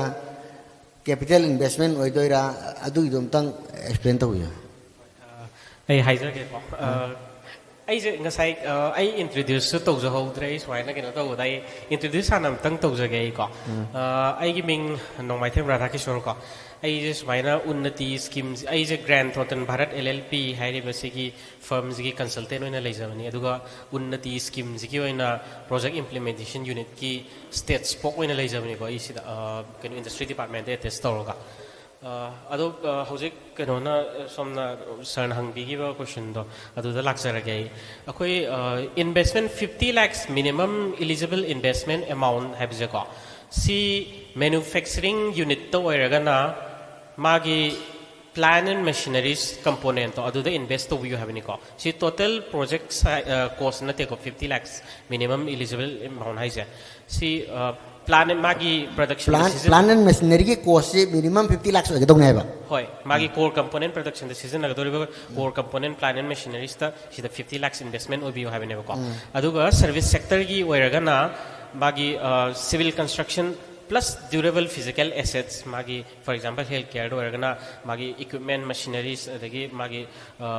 capital investment ꯑꯣꯏꯗꯣꯏꯔꯥ, ꯑꯗꯨꯒꯤꯗꯣ ꯑꯝꯇꯪ explain ꯇꯧꯕꯤꯌꯨ꯫ ꯑꯩ ꯍꯥꯏꯖꯒꯦꯀꯣ꯫ ꯑꯩꯁꯦ ꯉꯁꯥꯏ ꯑ, ꯑꯩ ꯏꯟꯇ꯭ꯔꯣꯗ꯭ꯌꯨꯁꯁꯨ ꯇꯧꯖꯍꯧꯗ꯭ꯔꯦ꯫ ꯑꯩ ꯁꯨꯃꯥꯏꯅ ꯀꯩꯅꯣ ꯇꯧꯕꯗ ꯑꯩ ꯏꯟꯇ꯭ꯔꯣꯗ꯭ꯌꯨꯁ ꯍꯥꯟꯅ ꯑꯃꯨꯛꯇꯪ ꯇꯧꯖꯒꯦ ꯑꯩꯀꯣ꯫ ꯑ, ꯑꯩꯒꯤ ꯃꯤꯡ ꯅꯣꯡꯃꯥꯏꯊꯦꯝ ꯔꯥꯙꯥꯀꯤꯁꯣꯔ ꯀꯣ꯫ ꯑꯩꯁꯦ ꯁꯨꯃꯥꯏꯅ ꯎꯟꯅꯇꯤ ꯁ꯭ꯀꯤꯝ, ꯑꯩꯁꯦ ꯒ꯭ꯔꯥꯟ ꯊꯣꯇꯟ Bharat L L P ꯍꯥꯏꯔꯤꯕꯁꯤꯒꯤ ꯐꯔꯝꯁꯤꯒꯤ consultant ꯑꯣꯏꯅ ꯂꯩꯖꯕꯅꯤ꯫ ꯑꯗꯨꯒ ꯎꯟꯅꯇꯤ ꯁ꯭ꯀꯤꯝꯁꯤꯒꯤ ꯑꯣꯏꯅ ꯄ꯭ꯔꯣꯖꯦꯛ ꯏꯝꯄ꯭ꯂꯤꯃꯦꯟꯇꯦꯁꯟ ꯌꯨꯅꯤꯠꯀꯤ ꯁ꯭ꯇꯦꯠ ꯁ꯭ꯄꯣꯛ ꯑꯣꯏꯅ ꯂꯩꯖꯕꯅꯤꯀꯣ꯫ ꯑꯩ ꯁꯤꯗ ꯑ, ꯀꯩꯅꯣ, ꯏꯟꯗꯁꯇ꯭ꯔꯤ ꯗꯤꯄꯥꯔꯠꯃꯦꯟꯇ ꯑꯦꯇꯦꯁ ꯇꯧꯔꯒ꯫ ꯑ, ꯑꯗꯣ ꯑ, ꯍꯧꯖꯤꯛ ꯀꯩꯅꯣꯅ, ꯑ, ꯁꯣꯝꯅ ꯁꯥꯔꯅ ꯍꯪꯕꯤꯈꯤꯕ ꯀꯣꯏꯁꯟꯗꯣ ꯑꯗꯨꯗ ꯂꯥꯛꯆꯔꯒꯦ ꯑꯩ꯫ ꯑꯩꯈꯣꯏ investment fifty lakhs minimum eligible investment amount ꯍꯥꯏꯕꯁꯦꯀꯣ, ꯁꯤ ꯃꯦꯅꯨꯐꯦꯛꯆꯔꯤꯡ ꯌꯨꯅꯤꯠꯇ ꯑꯣꯏꯔꯒꯅ ꯃꯥꯒꯤ ꯄ꯭ꯂꯥꯟ ꯑꯦꯟ ꯃꯦꯁꯤꯅꯔꯤꯁ ꯀꯝꯄꯣꯅꯦꯟꯇꯣ ꯑꯗꯨꯗ ꯏꯟꯚꯦꯁ ꯇꯧꯕꯤꯌꯨ ꯍꯥꯏꯕꯅꯤꯀꯣ꯫ ꯁꯤ ꯇꯣꯇꯦꯜ ꯄ꯭ꯔꯣꯖꯦꯛ ꯀꯣꯁ ꯅꯠꯇꯦꯀꯣ, fifty lakhs minimum eligible amount ꯍꯥꯏꯁꯦ꯫ ꯁꯤ ꯄ꯭ꯂꯥꯟ ꯃꯥꯒꯤ ꯄ꯭ꯔꯗꯛꯁꯟ ꯄ꯭ꯂꯥꯟ ꯄ꯭ꯂꯥꯟ ꯑꯦꯟ ꯃꯦꯁꯤꯅꯔꯤꯒꯤ ꯀꯣꯁꯁꯤ ꯃꯤꯅꯤꯃꯝ ꯐꯤꯐꯇꯤ ꯂꯥꯛꯁ ꯑꯣꯏꯒꯗꯧꯅꯦ ꯍꯥꯏꯕ꯫ ꯍꯣꯏ, ꯃꯥꯒꯤ ꯀꯣꯔ ꯀꯝꯄꯣꯅꯦꯟ ꯄ꯭ꯔꯗꯛꯁꯟꯗ ꯁꯤꯖꯤꯟꯅꯒꯗꯧꯔꯤꯕ ꯀꯣꯔ ꯀꯝꯄꯣꯅꯦꯟ ꯄ꯭ꯂꯥꯟ ꯑꯦꯟ ꯃꯦꯁꯤꯅꯔꯤꯁꯇ ꯁꯤꯗ ꯐꯤꯐꯇꯤ ꯂꯥꯛꯁ ꯏꯟꯚꯦꯁꯃꯦꯟ ꯑꯣꯏꯕꯤꯌꯨ ꯍꯥꯏꯕꯅꯦꯕꯀꯣ꯫ ꯑꯗꯨꯒ ꯁꯔꯚꯤꯁ ꯁꯦꯛꯇꯔꯒꯤ ꯑꯣꯏꯔꯒꯅ ꯃꯥꯒꯤ civil construction plus durable physical assets, ꯃꯥꯒꯤ, ꯐꯣꯔ ꯑꯦꯛꯖꯥꯝꯄꯜ, ꯍꯦꯜꯊ ꯀꯦꯌꯔꯗ ꯑꯣꯏꯔꯒꯅ ꯃꯥꯒꯤ ꯏꯀ꯭ꯋꯤꯞꯃꯦꯟ, ꯃꯦꯁꯤꯅꯔꯤꯁ, ꯑꯗꯒꯤ ꯃꯥꯒꯤ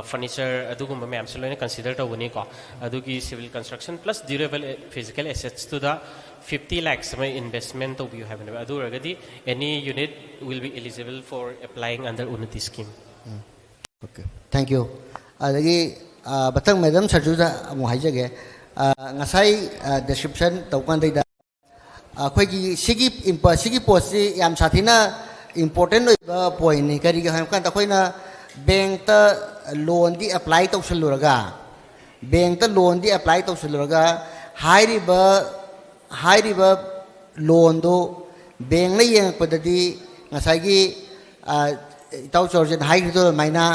ꯐꯔꯅꯤꯆꯔ, ꯑꯗꯨꯒꯨꯝꯕ ꯃꯌꯥꯝꯁꯦ ꯂꯣꯏꯅ ꯀꯟꯁꯤꯗꯔ ꯇꯧꯒꯅꯤꯀꯣ꯫ ꯑꯗꯨꯒꯤ civil construction plus durable physical ꯑꯦꯁꯦꯠꯁꯇꯨꯗ ꯐꯤꯐꯇꯤ ꯂꯥꯛꯁ ꯑꯃ ꯏꯟꯚꯦꯁꯃꯦꯟ ꯇꯧꯕꯤꯌꯨ ꯍꯥꯏꯕꯅꯦꯕ꯫ ꯑꯗꯨ ꯑꯣꯏꯔꯒꯗꯤ any unit will be eligible for applying under Unnati scheme. Okay, thank you. ꯑꯗꯒꯤ ꯑ, ꯃꯊꯪ ꯃꯦꯗꯥꯝ ꯁꯔꯖꯨꯗ ꯑꯃꯨꯛ ꯍꯥꯏꯖꯒꯦ꯫ ꯑ, ꯉꯁꯥꯏ ꯗꯤꯁꯀ꯭ꯔꯤꯞꯁꯟ ꯇꯧꯀꯥꯟꯗꯩꯗ ꯑꯩꯈꯣꯏꯒꯤ ꯁꯤꯒꯤ ꯏꯝꯄ- ꯁꯤꯒꯤ ꯄꯣꯠꯁꯤ ꯌꯥꯝ ꯁꯥꯊꯤꯅ ꯏꯝꯄꯣꯔꯇꯦꯟ ꯑꯣꯏꯕ ꯄꯣꯏꯟꯅꯤ꯫ ꯀꯔꯤꯒꯤꯅꯣ ꯍꯥꯏꯕ ꯀꯥꯟꯗ ꯑꯩꯈꯣꯏꯅ ꯕꯦꯡꯛꯇ ꯂꯣꯟꯗꯤ ꯑꯦꯄ꯭ꯂꯥꯏ ꯇꯧꯁꯜꯂꯨꯔꯒ, ꯕꯦꯡꯛꯇ ꯂꯣꯟꯗꯤ ꯑꯦꯄ꯭ꯂꯥꯏ ꯇꯧꯁꯜꯂꯨꯔꯒ ꯍꯥꯏꯔꯤꯕ ꯍꯥꯏꯔꯤꯕ ꯂꯣꯟꯗꯣ ꯕꯦꯡꯛꯅ ꯌꯦꯡꯉꯛꯄꯗꯗꯤ ꯉꯁꯥꯏꯒꯤ ꯑ, ꯏꯇꯥꯎ ꯆꯧꯔꯖꯟ ꯍꯥꯏꯈꯤꯕꯗꯣ ꯑꯗꯨꯃꯥꯏꯅ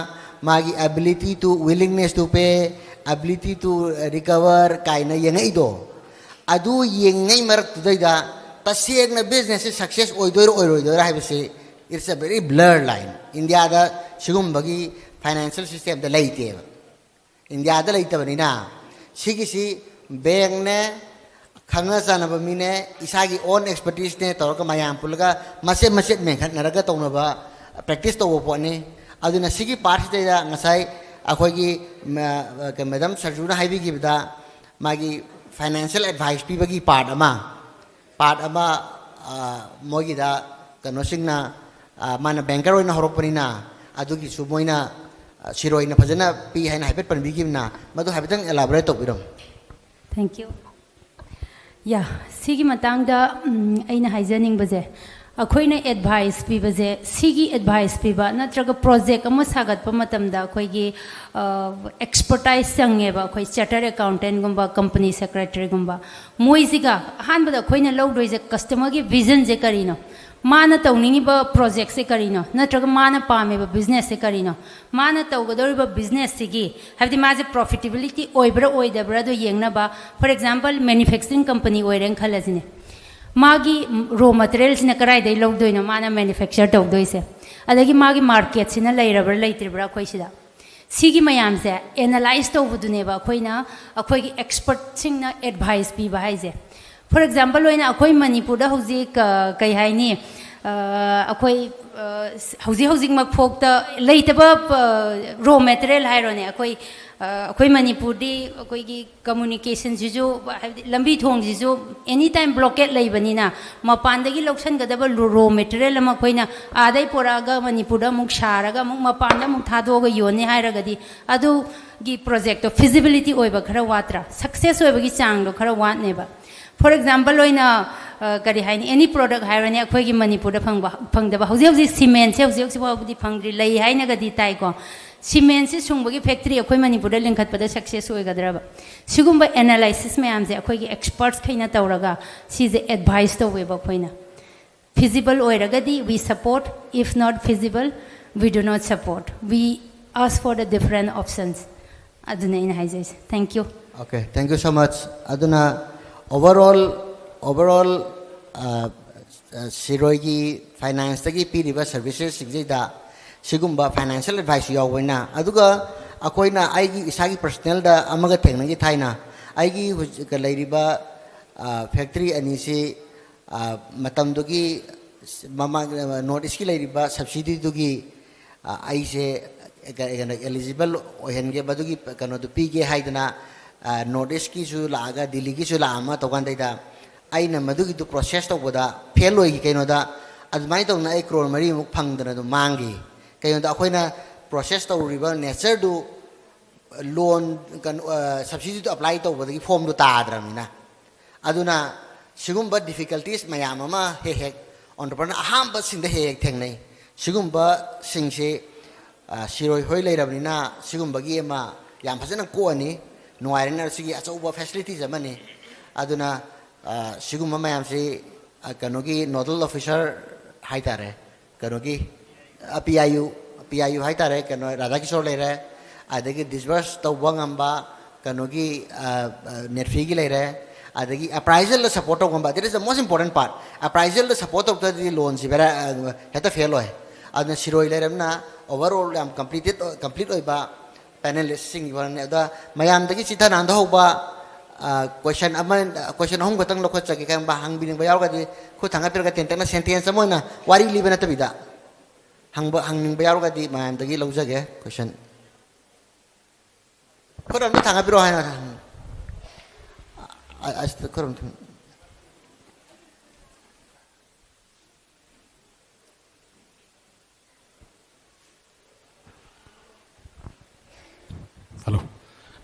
ꯃꯥꯒꯤ ability to, willingness to pay, ability to recover ꯀꯥꯏꯅ ꯌꯦꯡꯉꯛꯏꯗꯣ, ꯑꯗꯨ ꯌꯦꯡꯉꯤꯉꯩ ꯃꯔꯛꯇꯨꯗꯩꯗ ꯇꯁꯦꯡꯅ ꯕꯤꯖꯤꯅꯦꯁꯁꯦ ꯁꯛꯁꯦꯁ ꯑꯣꯏꯗꯣꯏꯔꯥ ꯑꯣꯏꯔꯣꯏꯗꯣꯏꯔꯥ ꯍꯥꯏꯕꯁꯤ, it's a very blur line꯫ ꯏꯟꯗꯤꯌꯥꯗ ꯁꯤꯒꯨꯝꯕꯒꯤ ꯐꯥꯏꯅꯥꯟꯁꯤꯌꯦꯜ ꯁꯤꯁꯇꯦꯝꯗ ꯂꯩꯇꯦꯕ꯫ ꯏꯟꯗꯤꯌꯥꯗ ꯂꯩꯇꯕꯅꯤꯅ ꯁꯤꯒꯤꯁꯤ ꯕꯦꯡꯛꯅꯦ, ꯈꯪꯅ ꯆꯥꯟꯅꯕ ꯃꯤꯅꯦ, ꯏꯁꯥꯒꯤ ꯑꯣꯟ ꯑꯦꯛꯁꯄꯔꯇꯤꯁꯅꯦ ꯇꯧꯔꯒ ꯃꯌꯥꯝ ꯄꯨꯜꯂꯒ ꯃꯆꯦꯠ ꯃꯆꯦꯠ ꯃꯦꯟꯈꯠꯅꯔꯒ ꯇꯧꯅꯕ ꯄ꯭ꯔꯦꯛꯇꯤꯁ ꯇꯧꯕ ꯄꯣꯠꯅꯤ꯫ ꯑꯗꯨꯅ ꯁꯤꯒꯤ ꯄꯥꯔꯠꯁꯤꯗꯩꯗ ꯉꯁꯥꯏ ꯑꯩꯈꯣꯏꯒꯤ ꯃꯦꯗꯥꯝ ꯁꯔꯖꯨꯅ ꯍꯥꯏꯕꯤꯈꯤꯕꯗ ꯃꯥꯒꯤ ꯐꯥꯏꯅꯥꯟꯁꯤꯌꯦꯜ ꯑꯦꯗꯚꯥꯏꯁ ꯄꯤꯕꯒꯤ ꯄꯥꯔꯠ ꯑꯃ, ꯄꯥꯔꯠ ꯑꯃ, ꯃꯣꯏꯒꯤꯗ ꯀꯩꯅꯣꯁꯤꯡꯅ, ꯃꯥꯅ ꯕꯦꯡꯀꯔ ꯑꯣꯏꯅ ꯍꯧꯔꯛꯄꯅꯤꯅ ꯑꯗꯨꯒꯤꯁꯨ ꯃꯣꯏꯅ ꯁꯤꯔꯣꯏꯅ ꯐꯖꯅ ꯄꯤ ꯍꯥꯏꯅ ꯍꯥꯏꯐꯦꯠ ꯄꯟꯕꯤꯈꯤꯕꯅ, ꯃꯗꯨ ꯍꯥꯏꯐꯦꯠꯇꯪ ꯏꯂꯥꯕꯣꯔꯦꯠ ꯇꯧꯕꯤꯔꯝꯃꯨ꯫ Thank you. ꯌꯥ, ꯁꯤꯒꯤ ꯃꯇꯥꯡꯗ ꯑꯩꯅ ꯍꯥꯏꯖꯅꯤꯡꯕꯁꯦ, ꯑꯩꯈꯣꯏꯅ ꯑꯦꯗꯚꯥꯏꯁ ꯄꯤꯕꯁꯦ, ꯁꯤꯒꯤ ꯑꯦꯗꯚꯥꯏꯁ ꯄꯤꯕ ꯅꯠꯇ꯭ꯔꯒ ꯄ꯭ꯔꯣꯖꯦꯛ ꯑꯃ ꯁꯥꯒꯠꯄ ꯃꯇꯝꯗ ꯑꯩꯈꯣꯏꯒꯤ ꯑꯦꯛꯁꯄꯔꯇꯥꯏꯁ ꯆꯪꯉꯦꯕ꯫ ꯑꯩꯈꯣꯏ ꯆꯥꯔꯇꯔ ꯑꯦꯀꯥꯎꯟꯇꯦꯟꯒꯨꯝꯕ, ꯀꯝꯄꯅꯤ ꯁꯦꯀ꯭ꯔꯦꯇꯔꯤꯒꯨꯝꯕ, ꯃꯣꯏꯁꯤꯒ ꯑꯍꯥꯟꯕꯗ ꯑꯩꯈꯣꯏꯅ ꯂꯧꯗꯣꯏꯁꯦ ꯀꯁꯇꯃꯔꯒꯤ ꯚꯤꯖꯟꯁꯦ ꯀꯔꯤꯅꯣ, ꯃꯥꯅ ꯇꯧꯅꯤꯡꯉꯤꯕ ꯄ꯭ꯔꯣꯖꯦꯛꯁꯦ ꯀꯔꯤꯅꯣ, ꯅꯠꯇ꯭ꯔꯒ ꯃꯥꯅ ꯄꯥꯝꯃꯤꯕ ꯕꯤꯖꯤꯅꯦꯁꯁꯦ ꯀꯔꯤꯅꯣ, ꯃꯥꯅ ꯇꯧꯒꯗꯧꯔꯤꯕ ꯕꯤꯖꯤꯅꯦꯁꯁꯤꯒꯤ, ꯍꯥꯏꯕꯗꯤ ꯃꯥꯁꯦ ꯄ꯭ꯔꯣꯐꯤꯇꯦꯕꯤꯂꯤꯇꯤ ꯑꯣꯏꯕ꯭ꯔꯥ ꯑꯣꯏꯗꯕ꯭ꯔꯥꯗꯣ ꯌꯦꯡꯅꯕ꯫ For example, manufacturing company ꯑꯣꯏꯔꯦꯅ ꯈꯜꯂꯁꯤꯅꯦ, ꯃꯥꯒꯤ ꯔꯣ ꯃꯦꯇꯔꯤꯌꯦꯜꯁꯤꯅ ꯀꯗꯥꯏꯗꯒꯤ ꯂꯧꯗꯣꯏꯅꯣ ꯃꯥꯅ ꯃꯦꯅꯨꯐꯦꯛꯆꯔ ꯇꯧꯗꯣꯏꯁꯦ, ꯑꯗꯒꯤ ꯃꯥꯒꯤ ꯃꯥꯔꯀꯦꯠꯁꯤꯅ ꯂꯩꯔꯕ꯭ꯔꯥ ꯂꯩꯇ꯭ꯔꯤꯕ꯭ꯔꯥ ꯑꯩꯈꯣꯏ ꯁꯤꯗ, ꯁꯤꯒꯤ ꯃꯌꯥꯝꯁꯦ ꯑꯦꯅꯥꯂꯥꯏꯁ ꯇꯧꯕꯗꯨꯅꯦꯕ ꯑꯩꯈꯣꯏꯅ, ꯑꯩꯈꯣꯏꯒꯤ ꯑꯦꯛꯁꯄꯔꯠꯁꯤꯡꯅ ꯑꯦꯗꯚꯥꯏꯁ ꯄꯤꯕ ꯍꯥꯏꯁꯦ꯫ For example ꯑꯣꯏꯅ ꯑꯩꯈꯣꯏ ꯃꯅꯤꯄꯨꯔꯗ ꯍꯧꯖꯤꯛ ꯀꯩ ꯍꯥꯏꯅꯤ, ꯑꯩꯈꯣꯏ ꯍꯧꯖꯤꯛ ꯍꯧꯖꯤꯛꯃꯛ ꯐꯥꯎꯗ ꯂꯩꯇꯕ ꯔꯣ ꯃꯦꯇꯔꯤꯌꯦꯜ ꯍꯥꯏꯔꯣꯅꯦ꯫ ꯑꯩꯈꯣꯏ ꯑꯩꯈꯣꯏ ꯃꯅꯤꯄꯨꯔꯗꯤ ꯑꯩꯈꯣꯏꯒꯤ ꯀꯝꯃꯨꯅꯤꯀꯦꯁꯟꯁꯤꯁꯨ, ꯍꯥꯏꯕꯗꯤ ꯂꯝꯕꯤ ꯊꯣꯡꯁꯤꯁꯨ ꯑꯦꯅꯤ ꯇꯥꯏꯝ ꯕ꯭ꯂꯣꯀꯦꯠ ꯂꯩꯕꯅꯤꯅ, ꯃꯄꯥꯟꯗꯒꯤ ꯂꯧꯁꯤꯟꯒꯗꯕ ꯔꯣ ꯃꯦꯇꯔꯤꯌꯦꯜ ꯑꯃ ꯑꯩꯈꯣꯏꯅ ꯑꯥꯗꯩ ꯄꯨꯔꯛꯑꯒ ꯃꯅꯤꯄꯨꯔꯗ ꯑꯃꯨꯛ ꯁꯥꯔꯒ ꯑꯃꯨꯛ ꯃꯄꯥꯟꯗ ꯑꯃꯨꯛ ꯊꯥꯗꯣꯛꯑꯒ ꯌꯣꯟꯅꯤ ꯍꯥꯏꯔꯒꯗꯤ, ꯑꯗꯨꯒꯤ ꯄ꯭ꯔꯣꯖꯦꯛꯇꯣ ꯐꯤꯖꯤꯕꯤꯂꯤꯇꯤ ꯑꯣꯏꯕ ꯈꯔ ꯋꯥꯠꯇ꯭ꯔꯥ, ꯁꯛꯁꯦꯁ ꯑꯣꯏꯕꯒꯤ ꯆꯥꯡꯗꯣ ꯈꯔ ꯋꯥꯠꯅꯦꯕ꯫ For example ꯑꯣꯏꯅ ꯀꯔꯤ ꯍꯥꯏꯅꯤ, ꯑꯦꯅꯤ ꯄ꯭ꯔꯣꯗꯛ ꯍꯥꯏꯔꯣꯅꯦ, ꯑꯩꯈꯣꯏꯒꯤ ꯃꯅꯤꯄꯨꯔꯗ ꯐꯪꯕ, ꯐꯪꯗꯕ, ꯍꯧꯖꯤꯛ ꯍꯧꯖꯤꯛ ꯁꯤꯃꯦꯟꯁꯦ ꯍꯧꯖꯤꯛ ꯍꯧꯖꯤꯛ ꯐꯥꯎꯕꯗꯤ ꯐꯪꯗ꯭ꯔꯤ, ꯂꯩ ꯍꯥꯏꯅꯒꯗꯤ ꯇꯥꯏꯀꯣ꯫ ꯁꯤꯃꯦꯟꯁꯤ ꯁꯨꯡꯕꯒꯤ ꯐꯦꯛꯇ꯭ꯔꯤ ꯑꯩꯈꯣꯏ ꯃꯅꯤꯄꯨꯔꯗ ꯂꯤꯡꯈꯠꯄꯗ ꯁꯛꯁꯦꯁ ꯑꯣꯏꯒꯗ꯭ꯔꯕ? ꯁꯤꯒꯨꯝꯕ ꯑꯦꯅꯥꯂꯥꯏꯁꯤꯁ ꯃꯌꯥꯝꯁꯦ ꯑꯩꯈꯣꯏꯒꯤ ꯑꯦꯛꯁꯄꯔꯠꯁꯈꯩꯅ ꯇꯧꯔꯒ ꯁꯤꯁꯦ ꯑꯦꯗꯚꯥꯏꯁ ꯇꯧꯋꯦꯕ ꯑꯩꯈꯣꯏꯅ꯫ Feasible ꯑꯣꯏꯔꯒꯗꯤ we support, if not feasible we do not support, we ask for the different options. ꯑꯗꯨꯅ ꯑꯩꯅ ꯍꯥꯏꯖꯩꯁꯦ꯫ Thank you. Okay, thank you so much. ꯑꯗꯨꯅ overall, overall ꯁꯤꯔꯣꯏꯒꯤ ꯐꯥꯏꯅꯥꯟꯁꯇꯒꯤ ꯄꯤꯔꯤꯕ ꯁꯔꯚꯤꯁꯦꯁꯁꯤꯡꯁꯤꯗ ꯁꯤꯒꯨꯝꯕ ꯐꯥꯏꯅꯥꯟꯁꯤꯌꯦꯜ ꯑꯦꯗꯚꯥꯏꯁꯁꯨ ꯌꯥꯎꯕꯅꯤꯅ, ꯑꯗꯨꯒ ꯑꯩꯈꯣꯏꯅ, ꯑꯩꯒꯤ ꯏꯁꯥꯒꯤ ꯄꯔꯁꯅꯦꯜꯗ ꯑꯃꯒ ꯊꯦꯡꯅꯈꯤ ꯊꯥꯏꯅ꯫ ꯑꯩꯒꯤ ꯍꯧꯖꯤꯛ ꯂꯩꯔꯤꯕ ꯐꯦꯛꯇ꯭ꯔꯤ ꯑꯅꯤꯁꯤ ꯃꯇꯝꯗꯨꯒꯤ ꯃꯃꯥꯡ ꯅꯣꯔꯠ ꯏꯁꯀꯤ ꯂꯩꯔꯤꯕ ꯁꯕꯁꯤꯗꯤꯗꯨꯒꯤ ꯑ, ꯑꯩꯁꯦ ꯀ-, ꯀꯩꯅꯣ, eligible ꯑꯣꯏꯍꯟꯒꯦ, ꯃꯗꯨꯒꯤ ꯀꯩꯅꯣꯗꯨ ꯄꯤꯒꯦ ꯍꯥꯏꯗꯅ, ꯑ, North Eastꯀꯤꯁꯨ ꯂꯥꯛꯑꯒ, ꯗꯤꯜꯂꯤꯒꯤꯁꯨ ꯂꯥꯛꯑꯝꯃ ꯇꯧꯀꯥꯟꯗꯩꯗ, ꯑꯩꯅ ꯃꯗꯨꯒꯤꯗꯨ process ꯇꯧꯕꯗ fail ꯑꯣꯏꯈꯤ꯫ ꯀꯩꯅꯣꯗ, ꯑꯗꯨꯃꯥꯏꯅ ꯇꯧꯗꯅ ꯑꯩ ꯀ꯭ꯔꯣꯔ ꯃꯔꯤꯃꯨꯛ ꯐꯪꯗꯅ ꯑꯗꯨꯝ ꯃꯥꯡꯈꯤ꯫ ꯀꯩꯅꯣꯗ, ꯑꯩꯈꯣꯏꯅ process ꯇꯧꯔꯤꯕ natureꯗꯨ, loan, ꯀꯩꯅꯣ, ꯑ, subsidyꯗꯨ apply ꯇꯧꯕꯗꯒꯤ formꯗꯨ ꯇꯥꯗ꯭ꯔꯕꯅꯤꯅ꯫ ꯑꯗꯨꯅ ꯁꯤꯒꯨꯝꯕ difficulties ꯃꯌꯥꯝ ꯑꯃ ꯍꯦꯛ ꯍꯦꯛ entrepreneur ꯑꯍꯥꯟꯕꯁꯤꯡꯗ ꯍꯦꯛ ꯍꯦꯛ ꯊꯦꯡꯅꯩ꯫ ꯁꯤꯒꯨꯝꯕꯁꯤꯡꯁꯤ, ꯑ, ꯁꯤꯔꯣꯏ ꯍꯣꯏ ꯂꯩꯔꯕꯅꯤꯅ ꯁꯤꯒꯨꯝꯕꯒꯤ ꯑꯃ ꯌꯥꯝ ꯐꯖꯅ ꯀꯣꯛꯑꯅꯤ, ꯅꯨꯡꯉꯥꯏꯔꯅꯤ, ꯁꯤꯒꯤ ꯑꯆꯧꯕ facilities ꯑꯃꯅꯤ꯫ ꯑꯗꯨꯅ, ꯑ, ꯁꯤꯒꯨꯝꯕ ꯃꯌꯥꯝꯁꯤ, ꯑ, ꯀꯩꯅꯣꯒꯤ nodal officer ꯍꯥꯏꯇꯥꯔꯦ, ꯀꯩꯅꯣꯒꯤ, ꯑ, PIU, PIU ꯍꯥꯏꯇꯥꯔꯦ, ꯀꯩꯅꯣ, ꯔꯥꯙꯥꯀꯤꯁꯣꯔ ꯂꯩꯔꯦ, ꯑꯗꯒꯤ disburse ꯇꯧꯕ ꯉꯝꯕ ꯀꯩꯅꯣꯒꯤ, ꯑ, ꯑ, NEDFIꯒꯤ ꯂꯩꯔꯦ, ꯑꯗꯒꯤ appraisalꯗ support ꯇꯧꯕ ꯉꯝꯕ, that is the most important part. Appraisalꯗ support ꯇꯧꯗ꯭ꯔꯗꯤ loanꯁꯤ ꯕꯦꯔꯥ, ꯑ, ꯍꯦꯛꯇ fail ꯑꯣꯏ꯫ ꯑꯗꯨꯅ ꯁꯤꯔꯣꯏ ꯂꯩꯔꯝꯅ overall ꯌꯥꯝ completed ꯑꯣꯏ-, complete ꯑꯣꯏꯕ panelistꯁꯤꯡꯒꯤ ꯋꯥꯔꯤꯅꯤ꯫ ꯑꯗ ꯃꯌꯥꯝꯗꯒꯤ ꯆꯤꯊ ꯅꯥꯟꯊꯍꯧꯕ, ꯑ, question ꯑꯃ, question ꯑꯍꯨꯝ ꯈꯛꯇꯪ ꯂꯧꯈꯠꯆꯒꯦ꯫ ꯀꯔꯤꯒꯨꯝꯕ ꯍꯪꯕꯤꯅꯤꯡꯕ ꯌꯥꯎꯔꯒꯗꯤ ꯈꯨꯠ ꯊꯥꯡꯒꯠꯄꯤꯔꯒ ꯇꯦꯟꯇꯛꯅ sentence ꯑꯃ ꯑꯣꯏꯅ ꯋꯥꯔꯤ ꯂꯤꯕ ꯅꯠꯇꯕꯤꯗ ꯍꯪꯕ, ꯍꯪꯅꯤꯡꯕ ꯌꯥꯎꯔꯒꯗꯤ ꯃꯌꯥꯝꯗꯒꯤ ꯂꯧꯖꯒꯦ question꯫ ꯈꯨꯠ ꯑꯝꯇ ꯊꯥꯡꯒꯠꯄꯤꯔꯛꯑꯣ ꯍꯥꯏꯅ꯫ ꯑ-, ꯑ-, ꯑꯁꯤꯗ ꯈꯨꯠ ꯑꯝꯇ꯫ ꯍꯜꯂꯣ꯫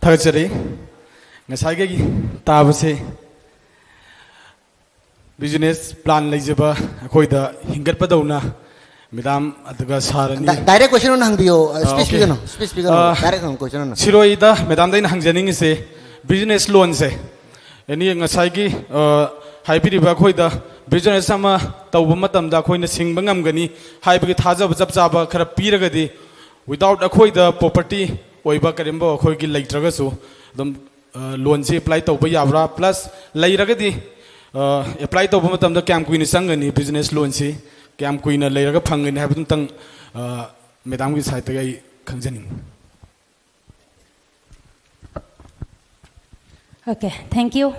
ꯊꯥꯒꯠꯆꯔꯤ꯫ ꯉꯁꯥꯏꯒꯤ ꯇꯥꯕꯁꯦ business plan ꯂꯩꯖꯕ ꯑꯩꯈꯣꯏꯗ ꯍꯤꯡꯒꯠꯄꯗꯧꯅ madam ꯑꯗꯨꯒ sir ꯑꯅꯤ ꯗꯥ-, direct question ꯑꯣꯏꯅ ꯍꯪꯕꯤꯌꯣ꯫ ꯑ, ꯑ, speech okay. ꯄꯤꯒꯅꯨ, speech ꯄꯤꯒꯅꯨ꯫ ꯑ, Direct ꯍꯪꯉꯨ, question ꯑꯣꯏꯅ꯫ ꯁꯤꯔꯣꯏꯗ madamꯗ ꯑꯩꯅ ꯍꯪꯖꯅꯤꯡꯉꯤꯁꯦ, business loanꯁꯦ ꯑꯦꯅꯤ ꯉꯁꯥꯏꯒꯤ, ꯑ, ꯍꯥꯏꯕꯤꯔꯤꯕ ꯑꯩꯈꯣꯏꯗ business ꯑꯃ ꯇꯧꯕ ꯃꯇꯝꯗ ꯑꯩꯈꯣꯏꯅ ꯁꯤꯡꯕ ꯉꯝꯒꯅꯤ ꯍꯥꯏꯕꯒꯤ ꯊꯥꯖꯕ ꯆꯞ ꯆꯥꯕ ꯈꯔ ꯄꯤꯔꯒꯗꯤ, without ꯑꯩꯈꯣꯏꯗ property ꯑꯣꯏꯕ ꯀꯔꯤꯒꯨꯝꯕ ꯑꯩꯈꯣꯏꯒꯤ ꯂꯩꯇ꯭ꯔꯒꯁꯨ ꯑꯗꯨꯝ, ꯑ, loanꯁꯤ apply ꯇꯧꯕ ꯌꯥꯕ꯭ꯔꯥ? Plus ꯂꯩꯔꯒꯗꯤ, ꯑ, apply ꯇꯧꯕ ꯃꯇꯝꯗ ꯀꯌꯥꯝ ꯀꯨꯏꯅ ꯆꯪꯒꯅꯤ business loanꯁꯤ? ꯀꯌꯥꯝ ꯀꯨꯏꯅ ꯂꯩꯔꯒ ꯐꯪꯒꯅꯤ ꯍꯥꯏꯕꯗꯨ ꯑꯝꯇꯪ, ꯑ, madamꯒꯤ sideꯇꯒꯤ ꯑꯩ ꯈꯪꯖꯅꯤꯡꯉꯤ꯫ Okay, thank you.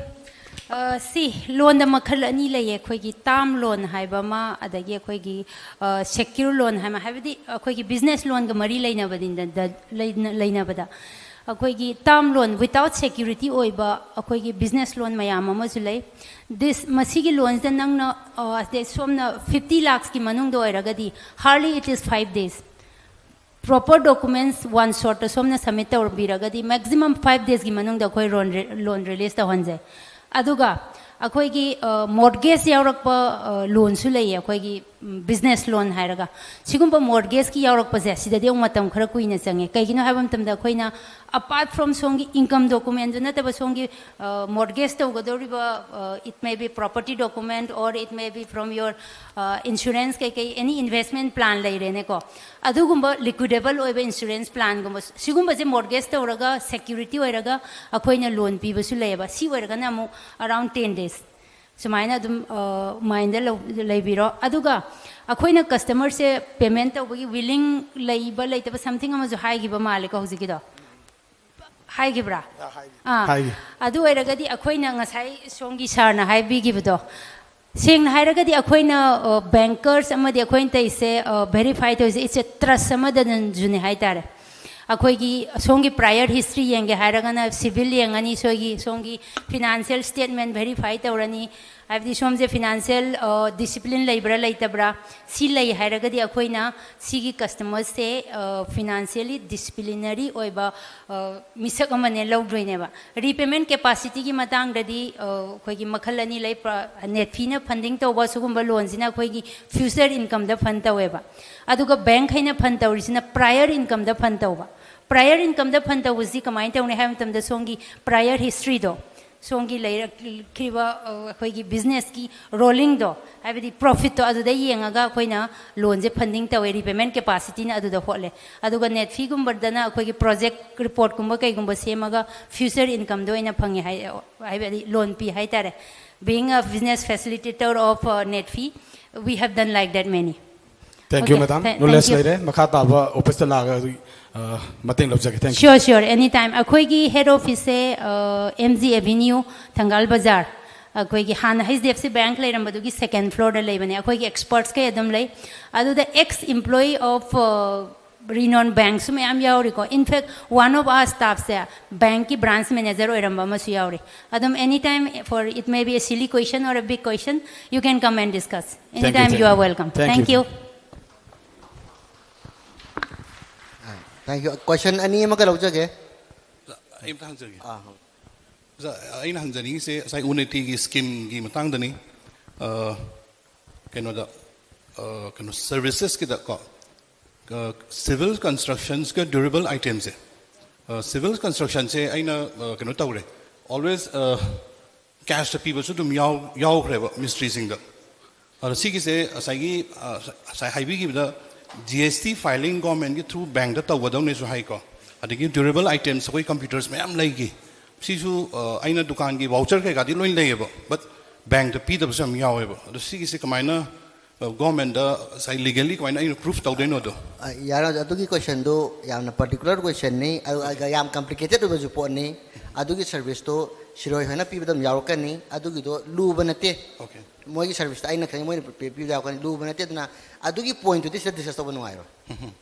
ꯑ, ꯁꯤ ꯂꯣꯟꯗ ꯃꯈꯜ ꯑꯅꯤ ꯂꯩꯌꯦ꯫ ꯑꯩꯈꯣꯏꯒꯤ ꯇꯥꯔꯝ ꯂꯣꯟ ꯍꯥꯏꯕ ꯑꯃ, ꯑꯗꯒꯤ ꯑꯩꯈꯣꯏꯒꯤ, ꯑ, ꯁꯦꯀ꯭ꯌꯨꯔ ꯂꯣꯟ ꯍꯥꯏꯕ, ꯍꯥꯏꯕꯗꯤ ꯑꯩꯈꯣꯏꯒꯤ ꯕꯤꯖꯤꯅꯦꯁ ꯂꯣꯟꯒ ꯃꯔꯤ ꯂꯩꯅꯕꯅꯤꯗ, ꯗ-, ꯂꯩꯅ-, ꯂꯩꯅꯕꯗ꯫ ꯑꯩꯈꯣꯏꯒꯤ ꯇꯥꯔꯝ ꯂꯣꯟ without security ꯑꯣꯏꯕ ꯑꯩꯈꯣꯏꯒꯤ ꯕꯤꯖꯤꯅꯦꯁ ꯂꯣꯟ ꯃꯌꯥꯝ ꯑꯃꯁꯨ ꯂꯩ꯫ This, ꯃꯁꯤꯒꯤ ꯂꯣꯟꯁꯤꯗ ꯅꯪꯅ, ꯑ, ꯑꯗꯩ ꯁꯣꯝꯅ fifty lakhsꯀꯤ ꯃꯅꯨꯡꯗ ꯑꯣꯏꯔꯒꯗꯤ, hardly it is five days꯫ Proper documents one shotꯇ ꯁꯣꯝꯅ submit ꯇꯧꯕꯤꯔꯒꯗꯤ, maximum five daysꯀꯤ ꯃꯅꯨꯡꯗ ꯑꯩꯈꯣꯏ loan re-, loan release ꯇꯧꯍꯟꯖꯩ꯫ ꯑꯗꯨꯒ ꯑꯩꯈꯣꯏꯒꯤ, ꯑ, mortgage ꯌꯥꯎꯔꯛꯄ, ꯑ, ꯂꯣꯟꯁꯨ ꯂꯩꯌꯦ, ꯑꯩꯈꯣꯏꯒꯤ, ꯎꯝ, ꯕꯤꯖꯤꯅꯦꯁ ꯂꯣꯟ ꯍꯥꯏꯔꯒ꯫ ꯁꯤꯒꯨꯝꯕ mortgageꯀꯤ ꯌꯥꯎꯔꯛꯄꯁꯦ, ꯁꯤꯗꯗꯤ ꯑꯃꯨꯛ ꯃꯇꯝ ꯈꯔ ꯀꯨꯏꯅ ꯆꯪꯉꯦ꯫ ꯀꯩꯒꯤꯅꯣ ꯍꯥꯏꯕ ꯃꯇꯝꯗ, ꯑꯩꯈꯣꯏꯅ apart from ꯁꯣꯝꯒꯤ income documentꯗꯨ ꯅꯠꯇꯕ, ꯁꯣꯝꯒꯤ, ꯑ, mortgage ꯇꯧꯒꯗꯧꯔꯤꯕ, ꯑ, it may be property document or it may be from your, ꯑ, insurance ꯀꯩꯀꯩ, any investment plan ꯂꯩꯔꯦꯅꯦꯀꯣ꯫ ꯑꯗꯨꯒꯨꯝꯕ liquidable ꯑꯣꯏꯕ insurance planꯒꯨꯝꯕ, ꯁꯤꯒꯨꯝꯕꯁꯦ mortgage ꯇꯧꯔꯒ security ꯑꯣꯏꯔꯒ ꯑꯩꯈꯣꯏꯅ loan ꯄꯤꯕꯁꯨ ꯂꯩꯌꯦꯕ꯫ ꯁꯤ ꯑꯣꯏꯔꯒꯅ ꯑꯃꯨꯛ around ten days꯫ ꯁꯨꯃꯥꯏꯅ ꯑꯗꯨꯝ, ꯑ, mindꯗ ꯂꯧ-, ꯂꯩꯕꯤꯔꯣ꯫ ꯑꯗꯨꯒ ꯑꯩꯈꯣꯏꯅ customerꯁꯦ payment ꯇꯧꯕꯒꯤ willing ꯂꯩꯕ ꯂꯩꯇꯕ something ꯑꯃꯁꯨ ꯍꯥꯏꯈꯤꯕ ꯃꯥꯜꯂꯦꯀꯣ ꯍꯧꯖꯤꯛꯀꯤꯗꯣ? ꯍꯥꯏꯈꯤꯕ꯭ꯔꯥ? ꯑꯥ꯫ ꯍꯥꯏꯈꯤ꯫ ꯑꯗꯨ ꯑꯣꯏꯔꯒꯗꯤ ꯑꯩꯈꯣꯏꯅ ꯉꯁꯥꯏ ꯁꯣꯝꯒꯤ sirꯅ ꯍꯥꯏꯕꯤꯈꯤꯕꯗꯣ, ꯁꯦꯡꯅ ꯍꯥꯏꯔꯒꯗꯤ ꯑꯩꯈꯣꯏꯅ, ꯑ, bankers ꯑꯃꯗꯤ ꯑꯩꯈꯣꯏꯅ ꯇꯧꯔꯤꯁꯦ, ꯑ, verify ꯇꯧꯔꯤꯁꯦ, it's a trust ꯑꯃꯗꯅꯁꯨꯅꯦ ꯍꯥꯏꯇꯥꯔꯦ꯫ ꯑꯩꯈꯣꯏꯒꯤ ꯁꯣꯝꯒꯤ prior history ꯌꯦꯡꯒꯦ ꯍꯥꯏꯔꯒꯅ CIBIL ꯌꯦꯡꯉꯅꯤ, ꯁꯣꯏꯒꯤ ꯁꯣꯝꯒꯤ financial statement verify ꯇꯧꯔꯅꯤ, ꯍꯥꯏꯕꯗꯤ ꯁꯣꯝꯁꯦ financial, ꯑ, discipline ꯂꯩꯕ꯭ꯔꯥ ꯂꯩꯇꯕ꯭ꯔꯥ, ꯁꯤ ꯂꯩ ꯍꯥꯏꯔꯒꯗꯤ ꯑꯩꯈꯣꯏꯅ ꯁꯤꯒꯤ customerꯁꯦ, ꯑ, financially disciplinary ꯑꯣꯏꯕ, ꯑ, ꯃꯤꯁꯛ ꯑꯃꯅꯦ ꯂꯧꯗꯣꯏꯅꯦꯕ꯫ Repayment capacityꯒꯤ ꯃꯇꯥꯡꯗꯗꯤ, ꯑ, ꯑꯩꯈꯣꯏꯒꯤ ꯃꯈꯜ ꯑꯅꯤ ꯂꯩ꯫ ꯄ꯭ꯔ-, NEDFIꯅ funding ꯇꯧꯕ ꯁꯤꯒꯨꯝꯕ loanꯁꯤꯅ ꯑꯩꯈꯣꯏꯒꯤ future incomeꯗ fund ꯇꯧꯋꯦꯕ꯫ ꯑꯗꯨꯒ bankꯈꯩꯅ fund ꯇꯧꯔꯤꯁꯤꯅ prior incomeꯗ fund ꯇꯧꯕ꯫ Prior incomeꯗ fund ꯇꯧꯕꯁꯤ ꯀꯃꯥꯏꯅ ꯇꯧꯅꯤ ꯍꯥꯏꯕ ꯃꯇꯝꯗ, ꯁꯣꯝꯒꯤ prior historyꯗꯣ, ꯁꯣꯝꯒꯤ ꯂꯩꯔꯛꯈꯤꯕ, ꯑ, ꯑꯩꯈꯣꯏꯒꯤ businessꯀꯤ rollingꯗꯣ, ꯍꯥꯏꯕꯗꯤ profitꯇꯣ, ꯑꯗꯨꯗ ꯌꯦꯡꯉꯒ ꯑꯩꯈꯣꯏꯅ loanꯁꯦ funding ꯇꯧꯋꯦ, repayment capacityꯅ ꯑꯗꯨꯗ ꯍꯣꯠꯂꯦ꯫ ꯑꯗꯨꯒ NEDFIꯒꯨꯝꯕꯗꯅ ꯑꯩꯈꯣꯏꯒꯤ project reportꯀꯨꯝꯕ ꯀꯩꯒꯨꯝꯕ ꯁꯦꯝꯃꯒ future incomeꯗ ꯑꯣꯏꯅ ꯐꯪꯉꯦ ꯍꯥꯏ, ꯍꯥꯏꯕꯗꯤ loan ꯄꯤ ꯍꯥꯏꯇꯥꯔꯦ꯫ Being a business facilitator of, uh, NEDFI, we have done like that many. Thank you, Okay, madam. Tha-, Knowledge thank you. ꯂꯩꯔꯦ꯫ ꯃꯈꯥ ꯇꯥꯕ officeꯇ ꯂꯥꯛꯑꯒ, ꯑ, ꯃꯇꯦꯡ ꯂꯧꯖꯒꯦ꯫ Thank you. Sure, sure. Anytime. ꯑꯩꯈꯣꯏꯒꯤ head officeꯁꯦ, ꯑ, MG Avenue, ꯊꯪꯒꯥꯜ ꯕꯖꯥꯔ꯫ ꯑꯩꯈꯣꯏꯒꯤ ꯍꯥꯟꯅ ꯍꯩꯆ ꯗꯤ ꯑꯦꯐ ꯁꯤ ꯕꯦꯡꯛ ꯂꯩꯔꯝꯕꯗꯨꯒꯤ ꯁꯦꯀꯦꯟ ꯐ꯭ꯂꯣꯔꯗ ꯂꯩꯕꯅꯦ꯫ ꯑꯩꯈꯣꯏꯒꯤ ꯑꯦꯛꯁꯄꯔꯠꯁꯈꯩ ꯑꯗꯨꯝ ꯂꯩ꯫ ꯑꯗꯨꯗ ex employee of renowned banks ꯁꯨ ꯃꯌꯥꯝ ꯌꯥꯎꯔꯤꯀꯣ. In fact, one of our staff ꯁꯦ ꯕꯦꯡꯛꯀꯤ ꯕ꯭ꯔꯥꯟꯁ ꯃꯦꯅꯦꯖꯔ ꯑꯣꯏꯔꯝꯕ ꯑꯃꯁꯨ ꯌꯥꯎꯔꯤ꯫ ꯑꯗꯨꯝ, any time, for it may be a silly question or a big question, you can come and discuss. Any time you are welcome. Thank you. Thank you. Question ꯑꯅꯤ ꯑꯃꯒ ꯂꯧꯖꯒꯦ. ꯑꯩ ꯑꯝꯇ ꯍꯪꯖꯒꯦ꯫ ꯑꯥ, ꯑꯣꯖꯥ, ꯑꯩꯅ ꯍꯪꯖꯅꯤꯡꯉꯤꯁꯦ ꯉꯁꯥꯏ ꯎꯟꯅꯇꯤꯒꯤ ꯁ꯭ꯀꯤꯝꯒꯤ ꯃꯇꯥꯡꯗꯅꯤ꯫ ꯑ, ꯀꯩꯅꯣꯗ, ꯑ, ꯀꯩꯅꯣ, ꯁꯔꯚꯤꯁꯦꯁꯀꯤꯗ ꯀꯣ, ꯑ, ꯁꯤꯚꯤꯜ ꯀꯟꯁꯇ꯭ꯔꯛꯁꯟꯁꯀ ꯗ꯭ꯌꯨꯔꯦꯕꯜ ꯑꯥꯏꯇꯦꯝꯁꯦ, ꯑ, ꯁꯤꯚꯤꯜ ꯀꯟꯁꯇ꯭ꯔꯛꯁꯟꯁꯦ ꯑꯩꯅ, ꯑ, ꯀꯩꯅꯣ ꯇꯧꯔꯦ, ꯑꯣꯜꯋꯦꯁ, ꯑ, ꯀꯦꯁꯇ ꯄꯤꯕꯁꯨ ꯑꯗꯨꯝ ꯌꯥꯎ-, ꯌꯥꯎꯈ꯭ꯔꯦꯕ ꯃꯤꯁꯇ꯭ꯔꯤꯁꯤꯡꯗ꯫ ꯑꯗꯣ ꯁꯤꯒꯤꯁꯦ ꯉꯁꯥꯏꯒꯤ, ꯑ, ꯉꯁꯥꯏ ꯍꯥꯏꯕꯤꯈꯤꯕꯗ ꯖꯤ ꯑꯦꯁ ꯇꯤ ꯐꯥꯏꯂꯤꯡ ꯒꯣꯔꯃꯦꯟꯒꯤ ꯊ꯭ꯔꯨ ꯕꯦꯡꯗ ꯇꯧꯒꯗꯧꯅꯦꯁꯨ ꯍꯥꯏꯀꯣ꯫ ꯑꯗꯒꯤ ꯗ꯭ꯌꯨꯔꯦꯕꯜ ꯑꯥꯏꯇꯦꯝꯁ ꯑꯩꯈꯣꯏ ꯀꯝꯄ꯭ꯌꯨꯇꯔꯁ ꯃꯌꯥꯝ ꯂꯩꯈꯤ꯫ ꯁꯤꯁꯨ, ꯑ, ꯑꯩꯅ ꯗꯨꯀꯥꯟꯒꯤ ꯚꯥꯎꯆꯔ ꯀꯩꯀꯥꯗꯤ ꯂꯣꯏ ꯂꯩꯌꯦꯕ, ꯕꯠ ꯕꯦꯡꯗ ꯄꯤꯗꯕꯁꯨ ꯌꯥꯝ ꯌꯥꯎꯋꯦꯕ꯫ ꯑꯗꯣ ꯁꯤꯒꯤꯁꯦ ꯀꯃꯥꯏꯅ, ꯑ, ꯒꯣꯔꯃꯦꯟꯗ ꯉꯁꯥꯏ ꯂꯤꯒꯦꯜꯂꯤ ꯀꯃꯥꯏꯅ ꯑꯩꯅ ꯄ꯭ꯔꯨꯐ ꯇꯧꯗꯣꯏꯅꯣꯗꯣ? ꯑ, ꯌꯥꯔꯦ, ꯑꯗꯨꯒꯤ ꯀꯣꯏꯁꯟꯗꯨ ꯌꯥꯝꯅ ꯄꯥꯔꯇꯤꯀꯨꯂꯔ ꯀꯣꯏꯁꯟꯅꯤ꯫ ꯑꯗꯨ ꯑ, ꯌꯥꯝ ꯀꯝꯄ꯭ꯂꯤꯀꯦꯇꯦꯠ ꯑꯣꯏꯕꯁꯨ ꯄꯣꯠꯅꯤ꯫ ꯑꯗꯨꯒꯤ ꯁꯔꯚꯤꯁꯇꯨ ꯁꯤꯔꯣꯏ ꯍꯣꯏꯅ ꯄꯤꯕꯗ ꯑꯗꯨꯝ ꯌꯥꯎꯔꯛꯀꯅꯤ꯫ ꯑꯗꯨꯒꯤꯗꯣ ꯂꯨꯕ ꯅꯠꯇꯦ꯫ ꯑꯣꯀꯦ꯫ ꯃꯣꯏꯒꯤ ꯁꯔꯚꯤꯁꯇ ꯑꯩꯅ ꯈꯪꯉꯤ, ꯃꯣꯏꯅ ꯄꯤ-, ꯄꯤꯕꯗ ꯌꯥꯎꯔꯛꯀꯅꯤ꯫ ꯂꯨꯕ ꯅꯠꯇꯦ꯫ ꯑꯗꯨꯅ ꯑꯗꯨꯒꯤ ꯄꯣꯏꯟꯠꯇꯨꯗꯤ ꯁꯤꯗ ꯗꯤꯁꯀꯁ ꯇꯧꯕ ꯅꯨꯡꯉꯥꯏꯔꯣꯏ꯫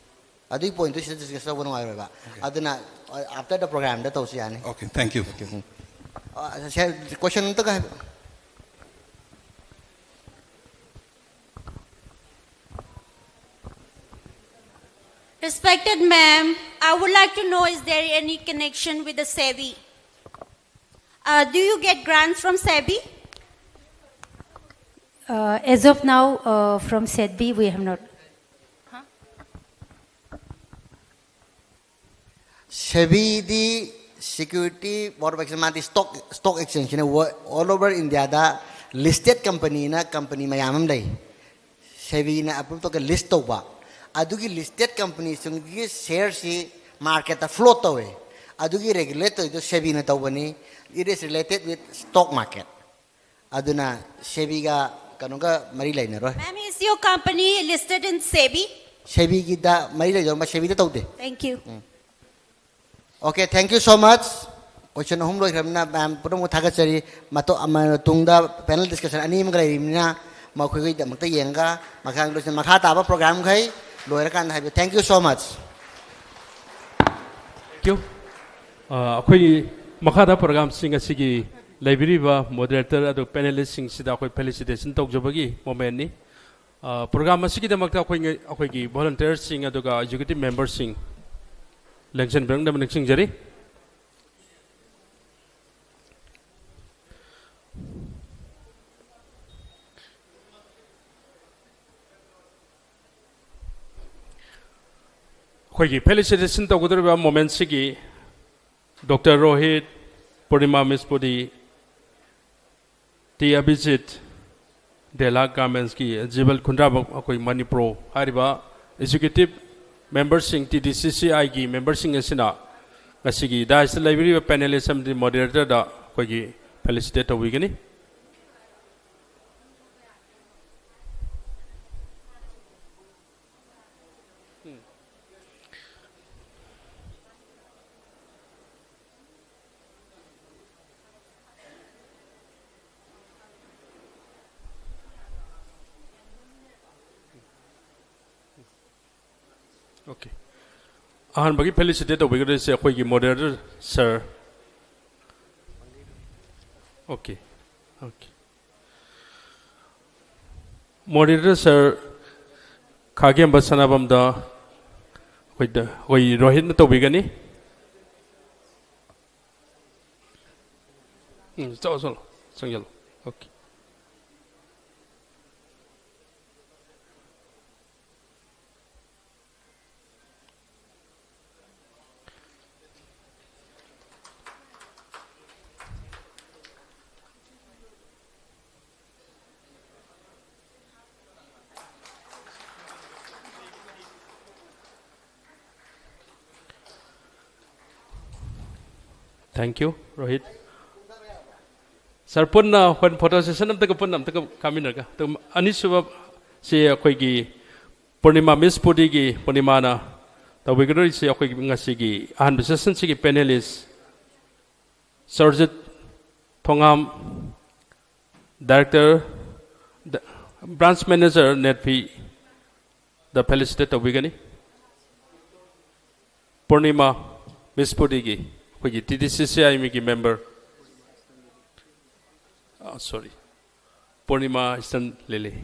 ꯑꯗꯨꯒꯤ ꯄꯣꯏꯟꯠꯇꯨ ꯁꯤꯗ ꯗꯤꯁꯀꯁ ꯇꯧꯕ ꯅꯨꯡꯉꯥꯏꯔꯣꯏꯕ꯫ ꯑꯗꯨꯅ, ꯑ, after the program ꯗ ꯇꯧꯁꯤ, ꯌꯥꯅꯤ꯫ Okay, thank you. ꯑ, ꯁꯦ, ꯀꯣꯏꯁꯟ ꯑꯝꯇꯒ ꯍꯥꯏꯕ꯫ Respected ma'am, I would like to know, is there any connection with the SEBI? Uh, do you get grants from SEBI? Uh, as of now, uh, from SEBI, we have not. ꯁꯦꯕꯤꯗꯤ Security Board of Exchange, ꯃꯥꯗꯤ stock, stock exchange ꯅꯦ꯫ Wo-, all over India ꯗ listed company ꯅ company ꯃꯌꯥꯝ ꯑꯃ ꯂꯩ꯫ ꯁꯦꯕꯤꯅ approve ꯇꯧꯔꯒ list ꯇꯧꯕ꯫ ꯑꯗꯨꯒꯤ listed company ꯁꯤꯡꯒꯤ share ꯁꯤ market ꯇ float ꯇꯧꯋꯦ꯫ ꯑꯗꯨꯒꯤ regulate ꯇꯧꯔꯤꯗꯣ ꯁꯦꯕꯤꯅ ꯇꯧꯕꯅꯤ꯫ It is related with stock market. ꯑꯗꯨꯅ ꯁꯦꯕꯤꯒ ꯀꯩꯅꯣꯒ ꯃꯔꯤ ꯂꯩꯅꯔꯣꯏ꯫ Ma'am, is your company listed in SEBI? ꯁꯦꯕꯤꯒꯤꯗ ꯃꯔꯤ ꯂꯩꯅꯔꯣꯏ, ꯁꯦꯕꯤꯗ ꯇꯧꯗꯦ꯫ Thank you. Okay, thank you so much. ꯀꯣꯏꯁꯟ ꯑꯍꯨꯝ ꯂꯣꯏꯈ꯭ꯔꯕꯅꯤꯅ ꯃꯌꯥꯝ ꯄꯨꯝꯅꯃꯛ ꯊꯥꯒꯠꯆꯔꯤ꯫ ꯃꯇꯣ-, ꯑꯃ-, ꯇꯨꯡꯗ ꯄꯦꯅꯦꯜ ꯗꯤꯁꯀꯁꯟ ꯑꯅꯤ ꯑꯃꯒ ꯂꯩꯔꯤꯕꯅꯤꯅ ꯃꯈꯣꯏꯒꯤꯗꯃꯛꯇ ꯌꯦꯡꯉꯒ ꯃꯈꯥ ꯂꯣꯏꯁꯤꯟ-, ꯃꯈꯥ ꯇꯥꯕ ꯄ꯭ꯔꯣꯒ꯭ꯔꯥꯝꯈꯩ ꯂꯣꯏꯔꯀꯥꯟꯗ ꯍꯥꯏꯕꯤꯌꯨ꯫ Thank you so much꯫ Thank you꯫ ꯑ, ꯑꯩꯈꯣꯏꯒꯤ ꯃꯈꯥꯗ ꯄ꯭ꯔꯣꯒ꯭ꯔꯥꯝꯁꯤꯡ ꯑꯁꯤꯒꯤ ꯂꯩꯕꯤꯔꯤꯕ ꯃꯣꯗꯔꯦꯇꯔ ꯑꯗꯨ ꯄꯦꯅꯦꯂꯤꯁꯁꯤꯡꯁꯤꯗ ꯑꯩꯈꯣꯏ ꯐꯦꯂꯤꯁꯤꯇꯦꯁꯟ ꯇꯧꯖꯕꯒꯤ ꯃꯣꯃꯦꯟꯅꯤ꯫ ꯑ, ꯄ꯭ꯔꯣꯒ꯭ꯔꯥꯝ ꯑꯁꯤꯒꯤꯗꯃꯛꯇ ꯑꯩꯈꯣꯏ, ꯑꯩꯈꯣꯏꯒꯤ ꯚꯣꯂꯟꯇꯤꯌꯔꯁꯤꯡ ꯑꯗꯨꯒ ꯑꯦꯛꯖꯤꯀ꯭ꯌꯨꯇꯤꯚ ꯃꯦꯝꯕꯔꯁꯤꯡ ꯂꯦꯡꯁꯤꯟꯕꯤꯔꯛꯅꯕ ꯅꯤꯡꯁꯤꯡꯖꯔꯤ꯫ ꯑꯩꯈꯣꯏꯒꯤ ꯐꯦꯂꯤꯁꯤꯇꯦꯁꯟ ꯇꯧꯒꯗꯧꯔꯤꯕ ꯃꯣꯃꯦꯟꯁꯤꯒꯤ ꯗꯣꯛꯇꯔ ꯔꯣꯍꯤꯠ, ꯄꯨꯔꯅꯤꯃꯥ ꯃꯤꯁ ꯄꯨꯗꯤ, ꯇꯤ ꯑꯕꯤꯖꯤꯠ, ꯗꯦꯂꯥ ꯒꯥꯔꯃꯦꯟꯁꯀꯤ ꯖꯤꯕꯜ ꯈꯨꯟꯗ꯭ꯔꯥꯕꯛ, ꯑꯩꯈꯣꯏ ꯃꯅꯤꯄ꯭ꯔꯣ ꯍꯥꯏꯔꯤꯕ ꯑꯦꯛꯖꯤꯀ꯭ꯌꯨꯇꯤꯚ ꯃꯦꯝꯕꯔꯁꯤꯡ, ꯇꯤ ꯗꯤ ꯁꯤ ꯁꯤ ꯑꯥꯏꯒꯤ ꯃꯦꯝꯕꯔꯁꯤꯡ ꯑꯁꯤꯅ ꯉꯁꯤꯒꯤ ꯗꯥꯏꯁꯇ ꯂꯩꯕꯤꯔꯤꯕ ꯄꯦꯅꯦꯂꯤꯁ ꯑꯃꯗꯤ ꯃꯣꯗꯦꯔꯦꯇꯔꯗ ꯑꯩꯈꯣꯏꯒꯤ ꯐꯦꯂꯤꯁꯤꯇꯦꯠ ꯇꯧꯕꯤꯒꯅꯤ꯫ Okay. ꯑꯍꯥꯟꯕꯒꯤ ꯐꯦꯂꯤꯁꯤꯇꯦꯠ ꯇꯧꯕꯤꯒꯗꯣꯏꯁꯦ ꯑꯩꯈꯣꯏꯒꯤ ꯃꯣꯗꯦꯔꯦꯇꯔ ꯁꯥꯔ꯫ Okay. Okay. ꯃꯣꯗꯦꯔꯦꯇꯔ ꯁꯥꯔ ꯈꯥꯒꯦꯝꯕ ꯁꯅꯥꯕꯝꯗ ꯑꯩꯈꯣꯏꯗ, ꯑꯩꯈꯣꯏ ꯔꯣꯍꯤꯠꯅ ꯇꯧꯕꯤꯒꯅꯤ꯫ ꯎꯝ, ꯆꯠꯂꯣ, ꯆꯠꯂꯣ, ꯆꯪꯁꯤꯜꯂꯣ꯫ Okay꯫ Thank you, Rohit. ꯁꯥꯔ, ꯄꯨꯟꯅ ꯍꯣꯔꯦꯟ ꯐꯣꯇꯣ ꯁꯦꯁꯟ ꯑꯝꯇꯒ ꯄꯨꯟꯅ ꯑꯝꯇꯒ ꯀꯥꯃꯤꯟꯅꯔꯒ꯫ ꯑꯗꯨꯒ ꯑꯅꯤꯁꯨꯕ ꯁꯤ ꯑꯩꯈꯣꯏꯒꯤ ꯄꯨꯔꯅꯤꯃꯥ, ꯃꯤꯁ ꯄꯨꯗꯤꯒꯤ ꯄꯨꯔꯅꯤꯃꯥꯅ ꯇꯧꯕꯤꯒꯗꯧꯔꯤꯁꯤ ꯑꯩꯈꯣꯏꯒꯤ ꯉꯁꯤꯒꯤ ꯑꯍꯥꯟꯕ ꯁꯦꯁꯟꯁꯤꯒꯤ ꯄꯦꯅꯦꯂꯤꯁ ꯁꯔꯖꯤꯠ ꯊꯣꯉꯥꯝ, Director, ꯗ-, Branch Manager, NEDFI ꯗ felicitate ꯇꯧꯕꯤꯒꯅꯤ꯫ ꯄꯨꯔꯅꯤꯃꯥ, ꯃꯤꯁ ꯄꯨꯗꯤꯒꯤ, ꯑꯩꯈꯣꯏꯒꯤ TDCCI ꯃꯤꯒꯤ member, ꯑ, sorry, ꯄꯨꯔꯅꯤꯃꯥ Eastern Lily꯫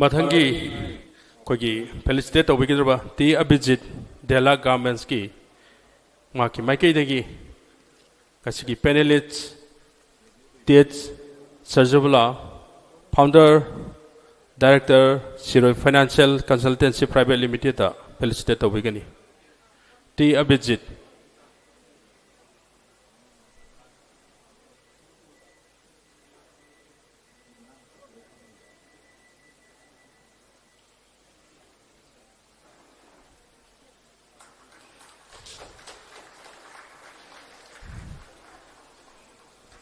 ꯃꯊꯪꯒꯤ ꯑꯩꯈꯣꯏꯒꯤ felicitate ꯇꯧꯕꯤꯒꯗꯧꯔꯤꯕ ꯇꯤ ꯑꯕꯤꯖꯤꯠ, ꯗꯦꯂꯥ Garmentsꯀꯤ, ꯃꯍꯥꯛꯀꯤ ꯃꯥꯏꯀꯩꯗꯒꯤ ꯉꯁꯤꯒꯤ panelist, ꯇꯦꯖ ꯁꯔꯖꯨꯕꯂꯥ, Founder, Director, ꯁꯤꯔꯣꯏ Financial Consultancy Private Limitedꯇ felicitate ꯇꯧꯕꯤꯒꯅꯤ꯫ ꯇꯤ ꯑꯕꯤꯖꯤꯠ꯫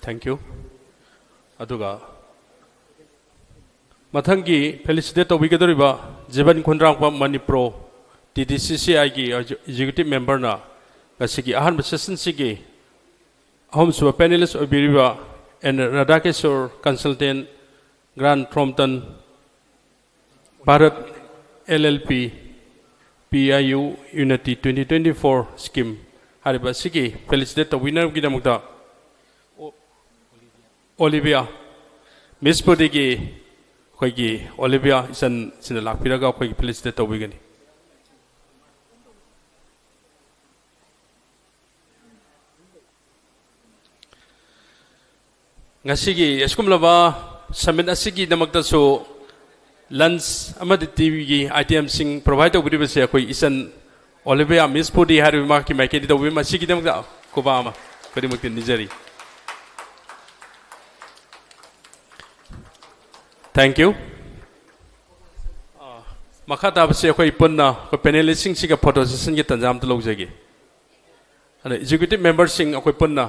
Thank you. ꯑꯗꯨꯒ ꯃꯊꯪꯒꯤ felicitate ꯇꯧꯕꯤꯒꯗꯧꯔꯤꯕ ꯖꯤꯕꯟ ꯈꯨꯟꯗ꯭ꯔꯥꯡꯄꯝ, ꯃꯅꯤꯄ꯭ꯔꯣ, TDCCIꯒꯤ Executive Memberꯅ ꯉꯁꯤꯒꯤ ꯑꯍꯥꯟꯕ sessionꯁꯤꯒꯤ ꯑꯍꯨꯝꯁꯨꯕ panelist ꯑꯣꯏꯕꯤꯔꯤꯕ N Radhakishor, Consultant, Grant Thornton, Bharat LLP, PIU Unity twenty twenty-four Scheme ꯍꯥꯏꯔꯤꯕ ꯑꯁꯤꯒꯤ felicitate ꯇꯧꯕꯤꯅꯕꯒꯤꯗꯃꯛꯇ ꯑꯣ-, ꯑꯣꯂꯤꯕꯤꯌꯥ, ꯃꯤꯁ ꯄꯨꯗꯤꯒꯤ ꯑꯩꯈꯣꯏꯒꯤ ꯑꯣꯂꯤꯕꯤꯌꯥ ꯏꯆꯟꯁꯤꯅ ꯂꯥꯛꯄꯤꯔꯒ ꯑꯩꯈꯣꯏꯒꯤ felicitate ꯇꯧꯕꯤꯒꯅꯤ꯫ ꯉꯁꯤꯒꯤ ꯑꯁꯤꯒꯨꯝꯂꯕ summit ꯑꯁꯤꯒꯤꯗꯃꯛꯇꯁꯨ lunch ꯑꯃꯗꯤ teaꯒꯤ itemꯁꯤꯡ provide ꯇꯧꯕꯤꯔꯤꯕꯁꯦ ꯑꯩꯈꯣꯏ ꯏꯆꯟ ꯑꯣꯂꯤꯕꯤꯌꯥ, ꯃꯤꯁ ꯄꯨꯗꯤ ꯍꯥꯏꯔꯤꯕ ꯃꯍꯥꯛꯀꯤ ꯃꯥꯏꯀꯩꯗꯒꯤ ꯇꯧꯕꯤꯕ, ꯃꯁꯤꯒꯤꯗꯃꯛꯇ ꯈꯨꯕꯥꯛ ꯑꯃ ꯈꯨꯗꯤꯡꯃꯛꯇꯤ ꯅꯤꯖꯔꯤ꯫ Thank you꯫ ꯃꯈꯥ ꯇꯥꯕꯁꯤ ꯑꯩꯈꯣꯏ ꯄꯨꯟꯅ ꯑꯩꯈꯣꯏ panelistꯁꯤꯡꯁꯤꯒ photo sessionꯒꯤ ꯇꯥꯟꯖꯥ ꯑꯃꯇ ꯂꯧꯖꯒꯦ꯫ ꯑꯗ executive memberꯁꯤꯡ ꯑꯩꯈꯣꯏ ꯄꯨꯟꯅ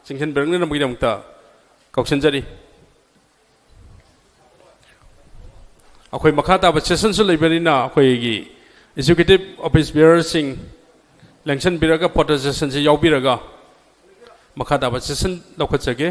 ꯆꯪꯁꯤꯟꯕꯤꯔꯛꯅꯕꯒꯤꯗꯃꯛꯇ ꯀꯧꯁꯤꯟꯖꯔꯤ꯫ ꯑꯩꯈꯣꯏ ꯃꯈꯥ ꯇꯥꯕ sessionꯁꯨ ꯂꯩꯕꯅꯤꯅ ꯑꯩꯈꯣꯏꯒꯤ executive office bearerꯁꯤꯡ ꯂꯦꯡꯁꯤꯟꯕꯤꯔꯒ photo sessionꯁꯤ ꯌꯥꯎꯕꯤꯔꯒ ꯃꯈꯥ ꯇꯥꯕ session ꯂꯧꯈꯠꯆꯒꯦ꯫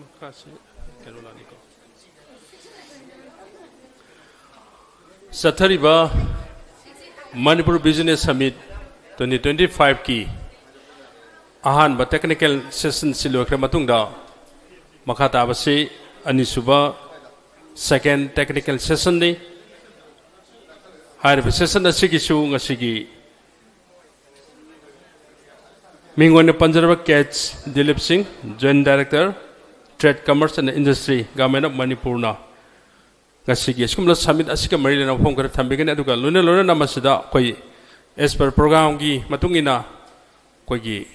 ꯃꯈꯥꯁꯤ ꯀꯩꯅꯣ ꯂꯥꯛꯅꯤꯀꯣ꯫ ꯆꯠꯊꯔꯤꯕ Manipur Business Summit twenty twenty-fiveꯀꯤ ꯑꯍꯥꯟꯕ technical sessionꯁꯤ ꯂꯣꯏꯈ꯭ꯔ ꯃꯇꯨꯡꯗ, ꯃꯈꯥ ꯇꯥꯕꯁꯤ ꯑꯅꯤꯁꯨꯕ, second technical sessionꯅꯤ꯫ ꯍꯥꯏꯔꯤꯕ session ꯑꯁꯤꯒꯤꯁꯨ ꯉꯁꯤꯒꯤ ꯃꯤꯡ ꯑꯣꯏꯅ ꯄꯟꯖꯔꯕ ꯀꯦ ꯑꯩꯆ ꯗꯤꯂꯤꯞ ꯁꯤꯡ, Joint Director, Trade, Commerce and Industry, Government of ꯃꯅꯤꯄꯨꯔꯅ ꯉꯁꯤꯒꯤ ꯑꯁꯤꯒꯨꯝꯕ summit ꯑꯁꯤꯒ ꯃꯔꯤ ꯂꯩꯅꯕ ꯋꯥꯐꯝ ꯈꯔ ꯊꯝꯕꯤꯒꯅꯤ꯫ ꯑꯗꯨꯒ ꯂꯣꯏꯅ ꯂꯣꯏꯅꯅ ꯃꯁꯤꯗ ꯑꯩꯈꯣꯏ as per programꯒꯤ ꯃꯇꯨꯡ ꯏꯟꯅ ꯑꯩꯈꯣꯏꯒꯤ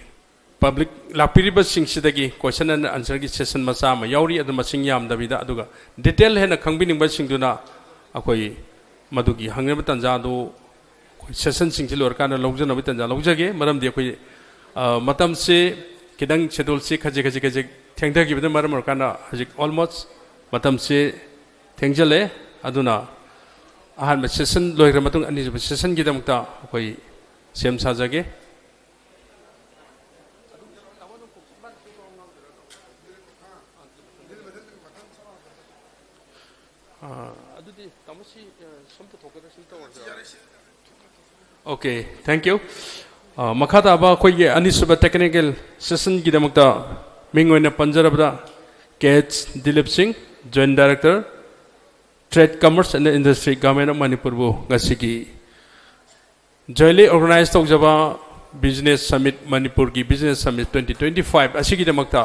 public ꯂꯥꯛꯄꯤꯔꯤꯕꯁꯤꯡꯁꯤꯗꯒꯤ question and answerꯒꯤ session ꯃꯆꯥ ꯑꯃ ꯌꯥꯎꯔꯤ꯫ ꯑꯗꯨ ꯃꯁꯤꯡ ꯌꯥꯝꯗꯕꯤꯗ, ꯑꯗꯨꯒ detail ꯍꯦꯟꯅ ꯈꯪꯕꯤꯅꯤꯡꯕꯁꯤꯡꯗꯨꯅ ꯑꯩꯈꯣꯏ ꯃꯗꯨꯒꯤ ꯍꯪꯅꯕ ꯇꯥꯟꯖꯥ ꯑꯗꯨ ꯑꯩꯈꯣꯏ sessionꯁꯤꯡꯁꯤ ꯂꯣꯏꯔꯀꯥꯟꯗ ꯂꯧꯖꯅꯕꯒꯤ ꯇꯥꯟꯖꯥ ꯂꯧꯖꯒꯦ꯫ ꯃꯔꯝꯗꯤ ꯑꯩꯈꯣꯏ, ꯑ, ꯃꯇꯝꯁꯤ ꯈꯤꯇꯪ scheduleꯁꯤ ꯈꯖꯤꯛ ꯈꯖꯤꯛ ꯈꯖꯤꯛ ꯊꯦꯡꯊꯈꯤꯕꯅ ꯃꯔꯝ ꯑꯣꯏꯔꯀꯥꯟꯗ ꯍꯧꯖꯤꯛ almost ꯃꯇꯝꯁꯤ ꯊꯦꯡꯖꯤꯜꯂꯦ꯫ ꯑꯗꯨꯅ ꯑꯍꯥꯟꯕ session ꯂꯣꯏꯈ꯭ꯔ ꯃꯇꯨꯡ ꯑꯅꯤꯁꯨꯕ sessionꯒꯤꯗꯃꯛꯇ ꯑꯩꯈꯣꯏ ꯁꯦꯝ ꯁꯥꯖꯒꯦ꯫ ꯑ, ꯑꯗꯨꯗꯤ ꯇꯥꯃꯣ ꯁꯤ, ꯑ, ꯁꯨꯝ ꯄꯨꯊꯣꯛꯀꯗ꯭ꯔꯥ, ꯁꯨꯝ ꯇꯧꯔꯁꯤꯔꯥ? Okay, thank you. ꯑ, ꯃꯈꯥ ꯇꯥꯕ ꯑꯩꯈꯣꯏꯒꯤ ꯑꯅꯤꯁꯨꯕ technical sessionꯒꯤꯗꯃꯛꯇ ꯃꯤꯡ ꯑꯣꯏꯅ ꯄꯟꯖꯔꯕꯗ, ꯀꯦ ꯑꯩꯆ ꯗꯤꯂꯤꯞ ꯁꯤꯡ, Joint Director, Trade, Commerce and Industry, Government of ꯃꯅꯤꯄꯨꯔꯕꯨ ꯉꯁꯤꯒꯤ jointly organize ꯇꯧꯖꯕ Business Summit, ꯃꯅꯤꯄꯨꯔꯒꯤ Business Summit twenty twenty five ꯑꯁꯤꯒꯤꯗꯃꯛꯇ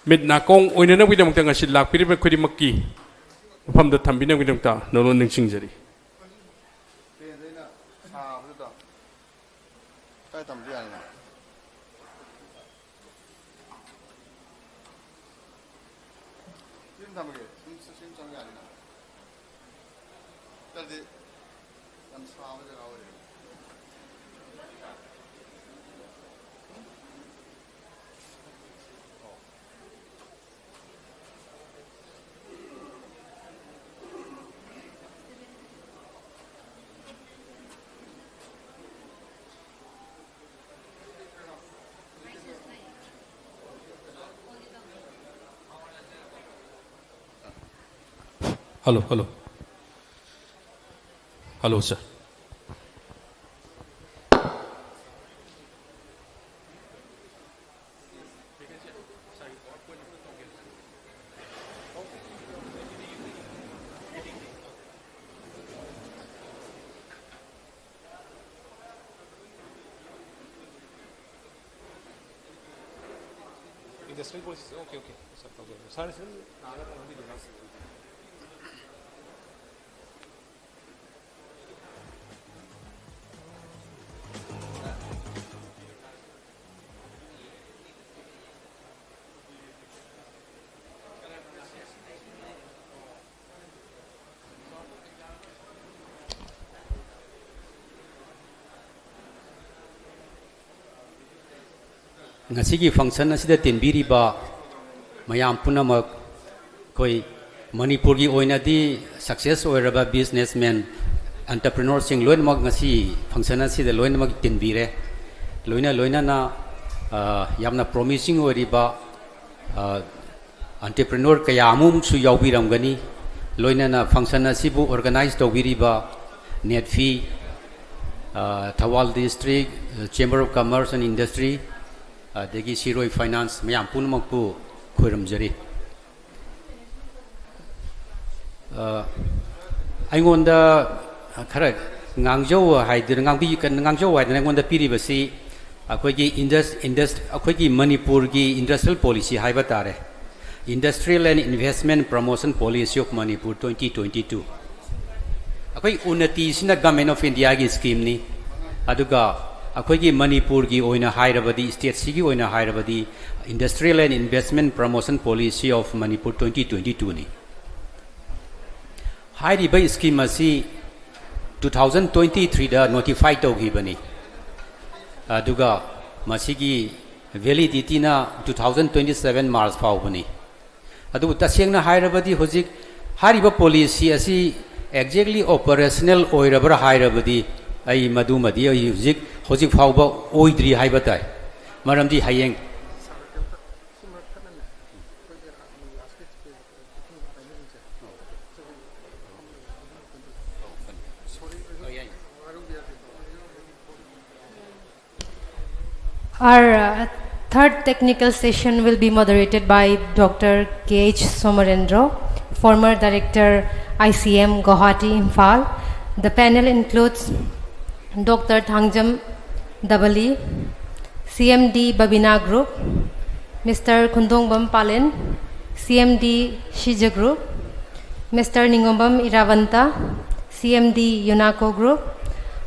ꯃꯤꯠ ꯅꯥꯀꯣꯡ ꯑꯣꯏꯅꯅꯕꯒꯤꯗꯃꯛꯇ ꯉꯁꯤ ꯂꯥꯛꯄꯤꯔꯤꯕ ꯈꯨꯗꯤꯡꯃꯛꯀꯤ ꯃꯐꯝꯗ ꯊꯝꯕꯤꯅꯕꯒꯤꯗꯃꯛꯇ ꯅꯣꯂꯨꯛꯅ ꯅꯤꯡꯁꯤꯡꯖꯔꯤ꯫ ꯀꯥꯏ ꯊꯝꯕ ꯌꯥꯅꯤ? ꯁꯤ ꯑꯗꯨꯝ ꯊꯝꯃꯒꯦ꯫ ꯁꯨꯝ, ꯁꯤ ꯑꯗꯨꯝ ꯆꯪ ꯌꯥꯅꯤꯅ꯫ ꯅꯠꯇ꯭ꯔꯗꯤ ꯌꯥꯝ ꯁꯥꯕ ꯖꯒꯥ ꯑꯣꯏꯔꯦ꯫ Hello, hello. Hello, sir. Industrial policy, okay, okay. Sir, ꯇꯧꯖꯔꯒꯦ꯫ Sir, ꯁꯤ ꯑꯗꯨꯝ ꯂꯥꯛꯑꯒ ꯇꯧꯍꯟꯕꯤꯗꯣꯏꯔꯣ? ꯉꯁꯤꯒꯤ function ꯑꯁꯤꯗ ꯇꯤꯟꯕꯤꯔꯤꯕ ꯃꯌꯥꯝ ꯄꯨꯝꯅꯃꯛ, ꯑꯩꯈꯣꯏ ꯃꯅꯤꯄꯨꯔꯒꯤ ꯑꯣꯏꯅꯗꯤ success ꯑꯣꯏꯔꯕ businessman, entrepreneurꯁꯤꯡ ꯂꯣꯏꯅꯃꯛ ꯉꯁꯤ function ꯑꯁꯤꯗ ꯂꯣꯏꯅꯃꯛ ꯇꯤꯟꯕꯤꯔꯦ꯫ ꯂꯣꯏꯅ ꯂꯣꯏꯅꯅ, ꯑ, ꯌꯥꯝꯅ promising ꯑꯣꯏꯔꯤꯕ, ꯑ, entrepreneur ꯀꯌꯥ ꯑꯃꯁꯨ ꯌꯥꯎꯕꯤꯔꯝꯒꯅꯤ꯫ ꯂꯣꯏꯅꯅ function ꯑꯁꯤꯕꯨ organize ꯇꯧꯕꯤꯔꯤꯕ NEDFI, Thoubal district chamber of commerce and industry, ꯑꯗꯒꯤ ꯁꯤꯔꯣꯏ ꯐꯥꯏꯅꯥꯟꯁ, ꯃꯌꯥꯝ ꯄꯨꯝꯅꯃꯛꯄꯨ ꯈꯣꯏꯔꯝꯖꯔꯤ꯫ ꯑ, ꯑꯩꯉꯣꯟꯗ ꯈꯔ ꯉꯥꯡꯖꯧ ꯍꯥꯏꯗꯅ, ꯉꯥꯡꯕꯤ-, ꯉꯥꯡꯖꯧ ꯍꯥꯏꯗꯅ ꯑꯩꯉꯣꯟꯗ ꯄꯤꯔꯤꯕꯁꯤ ꯑꯩꯈꯣꯏꯒꯤ ꯏꯟꯗꯁ-, ꯏꯟꯗꯁ-, ꯑꯩꯈꯣꯏꯒꯤ ꯃꯅꯤꯄꯨꯔꯒꯤ ꯏꯟꯗꯁꯇ꯭ꯔꯤꯌꯦꯜ ꯄꯣꯂꯤꯁꯤ ꯍꯥꯏꯕ ꯇꯥꯔꯦ, Industrial and Investment Promotion Policy of Manipur twenty twenty-two꯫ ꯑꯩꯈꯣꯏ ꯎꯟꯅꯇꯤꯁꯤꯅ ꯒꯃꯦꯟ ꯑꯣꯐ ꯏꯟꯗꯤꯌꯥꯒꯤ ꯁ꯭ꯀꯤꯝꯅꯤ, ꯑꯗꯨꯒ ꯑꯩꯈꯣꯏꯒꯤ ꯃꯅꯤꯄꯨꯔꯒꯤ ꯑꯣꯏꯅ ꯍꯥꯏꯔꯕꯗꯤ, ꯁ꯭ꯇꯦꯠꯁꯤꯒꯤ ꯑꯣꯏꯅ ꯍꯥꯏꯔꯕꯗꯤ, Industrial and Investment Promotion Policy of Manipur twenty twenty-two ꯅꯤ꯫ ꯍꯥꯏꯔꯤꯕ ꯁ꯭ꯀꯤꯝ ꯑꯁꯤ two thousand twenty-three ꯗ ꯅꯣꯇꯤꯐꯥꯏ ꯇꯧꯈꯤꯕꯅꯤ, ꯑꯗꯨꯒ ꯃꯁꯤꯒꯤ ꯚꯦꯂꯤꯗꯤꯇꯤꯅ two thousand twenty-seven ꯃꯥꯔꯆ ꯐꯥꯎꯕꯅꯤ꯫ ꯑꯗꯨꯕꯨ ꯇꯁꯦꯡꯅ ꯍꯥꯏꯔꯕꯗꯤ ꯍꯧꯖꯤꯛ ꯍꯥꯏꯔꯤꯕ ꯄꯣꯂꯤꯁꯤ ꯑꯁꯤ ꯑꯦꯛꯖꯦꯛꯂꯤ ꯑꯣꯄꯔꯦꯁꯅꯦꯜ ꯑꯣꯏꯔꯕ꯭ꯔꯥ ꯍꯥꯏꯔꯕꯗꯤ ꯑꯩ ꯃꯗꯨꯃꯗꯤ ꯑꯩ ꯍꯧꯖꯤꯛ, ꯍꯧꯖꯤꯛ ꯐꯥꯎꯕ ꯑꯣꯏꯗ꯭ꯔꯤ ꯍꯥꯏꯕ ꯇꯥꯏ꯫ ꯃꯔꯝꯗꯤ ꯍꯌꯦꯡ Our uh, third technical session will be moderated by Doctor K H Somarendro, former director I C M Guwahati Imphal. The panel includes Doctor Thangjam Dabali, C M D Babina Group, Mister Khundongbam Palin, C M D Shija Group, Mister Ningombam Iravanta, C M D Unaco Group.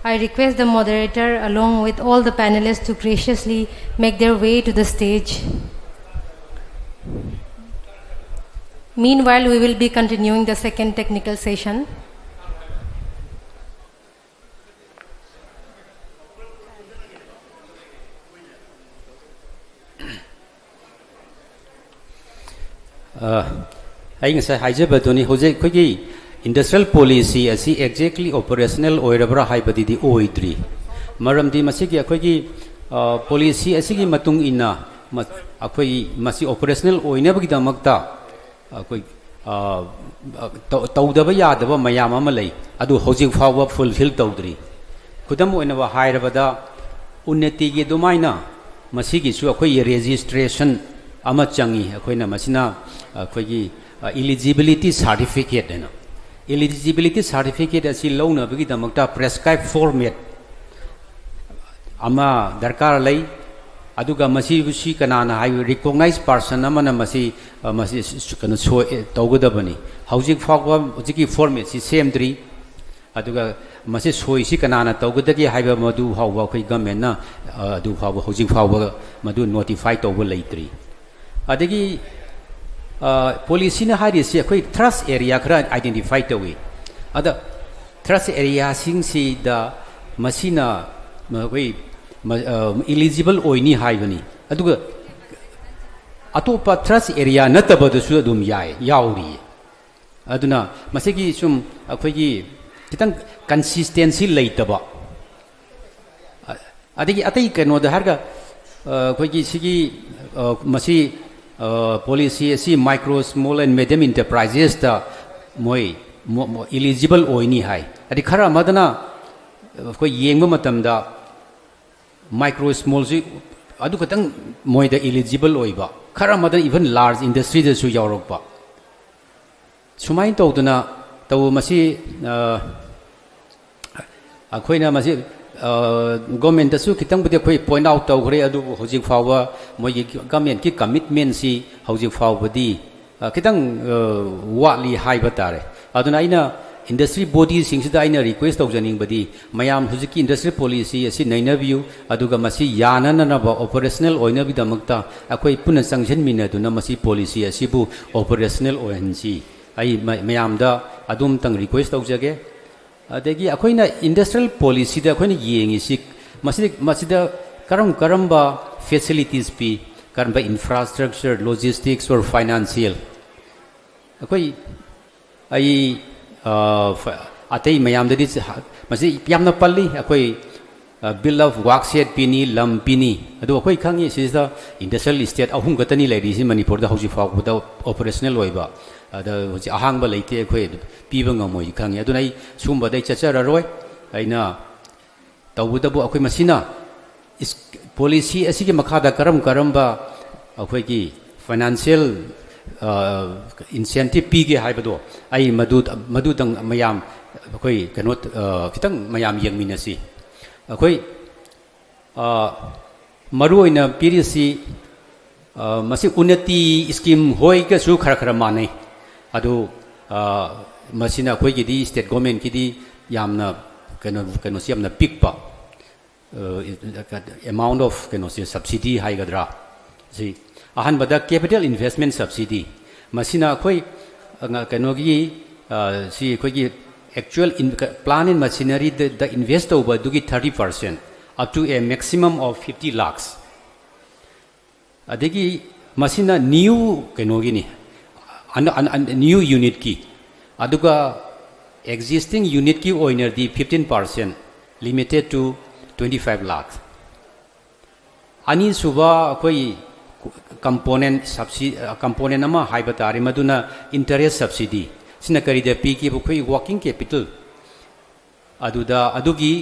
I request the moderator along with all the panelists to graciously make their way to the stage. Meanwhile, we will be continuing the second technical session. ꯑ, ꯑꯩ ꯉꯁꯥꯏ ꯍꯥꯏꯖꯕꯗꯨꯅꯤ, ꯍꯧꯖꯤꯛ ꯑꯩꯈꯣꯏꯒꯤ industrial policy ꯑꯁꯤ exactly operational ꯑꯣꯏꯔꯕ꯭ꯔꯥ ꯍꯥꯏꯕꯗꯨꯗꯤ ꯑꯣꯏꯗ꯭ꯔꯤ꯫ ꯃꯔꯝꯗꯤ ꯃꯁꯤꯒꯤ ꯑꯩꯈꯣꯏꯒꯤ, ꯑ, ꯄꯣꯂꯤꯁꯤ ꯑꯁꯤꯒꯤ ꯃꯇꯨꯡ ꯏꯟꯅ ꯃ-, ꯑꯩꯈꯣꯏ ꯃꯁꯤ ꯑꯣꯄꯔꯦꯁꯅꯦꯜ ꯑꯣꯏꯅꯕꯒꯤꯗꯃꯛꯇ ꯑꯩꯈꯣꯏ, ꯑ, ꯑ, ꯇꯧ-, ꯇꯧꯗꯕ ꯌꯥꯗꯕ ꯃꯌꯥꯝ ꯑꯃ ꯂꯩ, ꯑꯗꯨ ꯍꯧꯖꯤꯛ ꯐꯥꯎꯕ ꯐꯨꯜꯐꯤꯜ ꯇꯧꯗ꯭ꯔꯤ꯫ ꯈꯨꯗꯝ ꯑꯣꯏꯅ ꯍꯥꯏꯔꯕꯗ, ꯎꯟꯅꯇꯤꯒꯤ ꯑꯗꯨꯃꯥꯏꯅ ꯃꯁꯤꯒꯤꯁꯨ ꯑꯩꯈꯣꯏꯒꯤ registration ꯑꯃ ꯆꯪꯉꯤ꯫ ꯑꯩꯈꯣꯏꯅ ꯃꯁꯤꯅ ꯑꯩꯈꯣꯏꯒꯤ eligibility certificate ꯍꯥꯏꯅ, eligibility certificate ꯑꯁꯤ ꯂꯧꯅꯕꯒꯤꯗꯃꯛꯇ prescribe format ꯑꯃ ꯗꯔꯀꯥꯔ ꯂꯩ꯫ ꯑꯗꯨꯒ ꯃꯁꯤꯕꯨ ꯁꯤ ꯀꯅꯥꯅ ꯍꯥꯏ, recognized person ꯑꯃꯅ ꯃꯁꯤ, ꯑ, ꯃꯁꯤ ꯁ-, ꯀꯩꯅꯣ ꯁꯣꯏ-, ꯇꯧꯒꯗꯕꯅꯤ꯫ ꯍꯧꯖꯤꯛ ꯐꯥꯎꯕ ꯍꯧꯖꯤꯛꯀꯤ formatꯁꯤ ꯁꯦꯝꯗ꯭ꯔꯤ꯫ ꯑꯗꯨꯒ ꯃꯁꯤ ꯁꯣꯏꯁꯤ ꯀꯅꯥꯅ ꯇꯧꯒꯗꯒꯦ ꯍꯥꯏꯕ ꯃꯗꯨ ꯐꯥꯎꯕ ꯑꯩꯈꯣꯏ governmentꯅ, ꯑ, ꯑꯗꯨ ꯐꯥꯎꯕ, ꯍꯧꯖꯤꯛ ꯐꯥꯎꯕ ꯃꯗꯨ notify ꯇꯧꯕ ꯂꯩꯇ꯭ꯔꯤ꯫ ꯑꯗꯒꯤ, ꯑ, policyꯅ ꯍꯥꯏꯔꯤꯁꯤ ꯑꯩꯈꯣꯏ thrust area ꯈꯔ identify ꯇꯧꯏ꯫ ꯑꯗ thrust areaꯁꯤꯡꯁꯤꯗ ꯃꯁꯤꯅ ꯃ-, ꯑꯩꯈꯣꯏ ꯃ-, ꯑ, eligible ꯑꯣꯏꯅꯤ ꯍꯥꯏꯕꯅꯤ꯫ ꯑꯗꯨꯒ ꯑꯇꯣꯞꯄ thrust area ꯅꯠꯇꯕꯗꯁꯨ ꯑꯗꯨꯝ ꯌꯥꯏ, ꯌꯥꯎꯔꯤ꯫ ꯑꯗꯨꯅ ꯃꯁꯤꯒꯤ ꯁꯨꯝ ꯑꯩꯈꯣꯏꯒꯤ ꯈꯤꯇꯪ consistency ꯂꯩꯇꯕ, ꯑ-, ꯑꯗꯒꯤ ꯑꯇꯩ ꯀꯩꯅꯣꯗ ꯍꯥꯏꯔꯒ, ꯑ, ꯑꯩꯈꯣꯏꯒꯤ ꯁꯤꯒꯤ, ꯑ, ꯃꯁꯤ, ꯑ, policy ꯑꯁꯤ micro, small and medium enterpriseꯁꯇ ꯃꯣꯏ ꯃꯣ-, ꯃꯣ-, eligible ꯑꯣꯏꯅꯤ ꯍꯥꯏ꯫ ꯑꯗꯩ ꯈꯔ ꯑꯃꯗꯅ ꯑꯩꯈꯣꯏ ꯌꯦꯡꯕ ꯃꯇꯝꯗ micro, smallꯁꯤ ꯑꯗꯨ ꯈꯛꯇꯪ ꯃꯣꯏꯗ eligible ꯑꯣꯏꯕ, ꯈꯔ ꯑꯃꯗꯅ even large industryꯗꯁꯨ ꯌꯥꯎꯔꯛꯄ꯫ ꯁꯨꯃꯥꯏꯅ ꯇꯧꯗꯅ ꯇꯧꯕ ꯃꯁꯤ, ꯑ, ꯑꯩꯈꯣꯏꯅ ꯃꯁꯤ, ꯑ, governmentꯇꯁꯨ ꯈꯤꯇꯪꯕꯨꯗꯤ ꯑꯩꯈꯣꯏ point out ꯇꯧꯈ꯭ꯔꯦ, ꯑꯗꯨꯕꯨ ꯍꯧꯖꯤꯛ ꯐꯥꯎꯕ ꯃꯣꯏꯒꯤ governmentꯀꯤ commitmentꯁꯤ ꯍꯧꯖꯤꯛ ꯐꯥꯎꯕꯗꯤ, ꯑ, ꯈꯤꯇꯪ, ꯑ, ꯋꯥꯠꯂꯤ ꯍꯥꯏꯕ ꯇꯥꯔꯦ꯫ ꯑꯗꯨꯅ ꯑꯩꯅ industry bodyꯁꯤꯡꯁꯤꯗ ꯑꯩꯅ request ꯇꯧꯖꯅꯤꯡꯕꯗꯤ, ꯃꯌꯥꯝ ꯍꯧꯖꯤꯛꯀꯤ industry policy ꯑꯁꯤ ꯅꯩꯅꯕꯤꯌꯨ, ꯑꯗꯨꯒ ꯃꯁꯤ ꯌꯥꯅꯅꯕ, operational ꯑꯣꯏꯅꯕꯒꯤꯗꯃꯛꯇ ꯑꯩꯈꯣꯏ ꯄꯨꯟꯅ ꯆꯪꯁꯤꯟꯃꯤꯟꯅꯗꯨꯅ ꯃꯁꯤ policy ꯑꯁꯤꯕꯨ operational ꯑꯣꯏꯍꯟꯁꯤ꯫ ꯑꯩ ꯃ-, ꯃꯌꯥꯝꯗ ꯑꯗꯨꯝꯇꯪ request ꯇꯧꯖꯒꯦ꯫ ꯑꯗꯒꯤ ꯑꯩꯈꯣꯏꯅ industrial policyꯗ ꯑꯩꯈꯣꯏꯅ ꯌꯦꯡꯉꯤꯁꯤ, ꯃꯁꯤꯗ, ꯃꯁꯤꯗ ꯀꯔꯝ ꯀꯔꯝꯕ facilities ꯄꯤ, ꯀꯔꯝꯕ infrastructure, logistics or financial? ꯑꯩꯈꯣꯏ, ꯑꯩ, ꯑ, ꯐ-, ꯑꯇꯩ ꯃꯌꯥꯝꯗꯗꯤ ꯁ-, ꯍ-, ꯃꯁꯤ ꯌꯥꯝꯅ ꯄꯜꯂꯤ꯫ ꯑꯩꯈꯣꯏ, ꯑ, bill of workꯁꯦ ꯄꯤꯅꯤ, ꯂꯝ ꯄꯤꯅꯤ꯫ ꯑꯗꯨ ꯑꯩꯈꯣꯏ ꯈꯪꯉꯤ, ꯁꯤꯁꯤꯗ industrial estate ꯑꯍꯨꯝ ꯈꯛꯇꯅꯤ ꯂꯩꯔꯤꯁꯤ ꯃꯅꯤꯄꯨꯔꯗ ꯍꯧꯖꯤꯛ ꯐꯥꯎꯕꯗ operational ꯑꯣꯏꯕ꯫ ꯑꯗ ꯍꯧꯖꯤꯛ ꯑꯍꯥꯡꯕ ꯂꯩꯇꯦ, ꯑꯩꯈꯣꯏ ꯄꯤꯕ ꯉꯝꯃꯣꯏ ꯈꯪꯉꯤ꯫ ꯑꯗꯨꯅ ꯑꯩ ꯁꯨꯝꯕꯗ ꯑꯩ ꯆꯠꯆꯔꯔꯣꯏ꯫ ꯑꯩꯅ ꯇꯧꯕꯇꯕꯨ ꯑꯩꯈꯣꯏ ꯃꯁꯤꯅ ꯄꯣꯂꯤꯁꯤ ꯑꯁꯤꯒꯤ ꯃꯈꯥꯗ ꯀꯔꯝ ꯀꯔꯝꯕ ꯑꯩꯈꯣꯏꯒꯤ ꯐꯥꯏꯅꯥꯟꯁꯤꯌꯦꯜ ꯏꯟꯁꯦꯟꯇꯤꯞ ꯄꯤꯒꯦ ꯍꯥꯏꯕꯗꯣ ꯑꯩ ꯃꯗꯨ ꯃꯗꯨꯗꯪ ꯃꯌꯥꯝ ꯑꯩꯈꯣꯏ ꯀꯩꯅꯣ ꯈꯤꯇꯪ ꯃꯌꯥꯝ ꯌꯦꯡꯃꯤꯟꯅꯁꯤ꯫ ꯑꯩꯈꯣꯏ ꯃꯔꯨ ꯑꯣꯏꯅ ꯄꯤꯔꯤꯁꯤ ꯃꯁꯤ ꯎꯟꯅꯇꯤ ꯁ꯭ꯀꯤꯝ ꯍꯣꯏꯒꯁꯨ ꯈꯔ ꯈꯔ ꯃꯥꯟꯅꯩ꯫ ꯑꯗꯨ ꯃꯁꯤꯅ ꯑꯩꯈꯣꯏꯒꯤꯗꯤ ꯁ꯭ꯇꯦꯠ ꯒꯣꯔꯃꯦꯟꯀꯤꯗꯤ ꯌꯥꯝꯅ ꯀꯩꯅꯣ ꯀꯩꯅꯣꯁꯤ ꯌꯥꯝꯅ ꯄꯤꯛꯄ ꯑꯦꯃꯥꯎꯟ ꯑꯣꯐ ꯀꯩꯅꯣꯁꯦ ꯁꯕꯁꯤꯗꯤ ꯍꯥꯏꯒꯗ꯭ꯔꯥ꯫ ꯁꯤ ꯑꯍꯥꯟꯕꯗ ꯀꯦꯄꯤꯇꯦꯜ ꯏꯟꯚꯦꯁꯃꯦꯟ ꯁꯕꯁꯤꯗꯤ꯫ ꯃꯁꯤꯅ ꯑꯩꯈꯣꯏ ꯀꯩꯅꯣꯒꯤ ꯁꯤ ꯑꯩꯈꯣꯏꯒꯤ ꯑꯦꯛꯆꯨꯋꯦꯜ ꯄ꯭ꯂꯥꯟ ꯑꯦꯟ ꯃꯦꯁꯤꯅꯔꯤꯗ ꯏꯟꯚꯦꯁ ꯇꯧꯕ ꯑꯗꯨꯒꯤ thirty percent, up to a maximum of fifty lakhs꯫ ꯑꯗꯒꯤ ꯃꯁꯤꯅ ꯅ꯭ꯌꯨ ꯀꯩꯅꯣꯒꯤꯅꯤ, ꯅ꯭ꯌꯨ ꯌꯨꯅꯤꯠꯀꯤ꯫ ꯑꯗꯨꯒ ꯑꯦꯛꯖꯤꯁꯇꯤꯡ ꯌꯨꯅꯤꯠꯀꯤ ꯑꯣꯏꯅꯗꯤ fifteen percent, limited to twenty five lakh꯫ ꯑꯅꯤꯁꯨꯕ ꯑꯩꯈꯣꯏ ꯀꯝꯄꯣꯅꯦꯟ ꯁꯕꯁꯤ ꯀꯝꯄꯣꯅꯦꯟ ꯑꯃ ꯍꯥꯏꯕ ꯇꯥꯔꯦ, ꯃꯗꯨꯅ ꯏꯟꯇꯔꯦꯁ ꯁꯕꯁꯤꯗꯤ꯫ ꯁꯤꯅ ꯀꯔꯤꯗ ꯄꯤꯒꯦꯕꯨ, ꯑꯩꯈꯣꯏ ꯋꯥꯔꯀꯤꯡ ꯀꯦꯄꯤꯇꯦꯜ ꯑꯗꯨꯗ ꯑꯗꯨꯒꯤ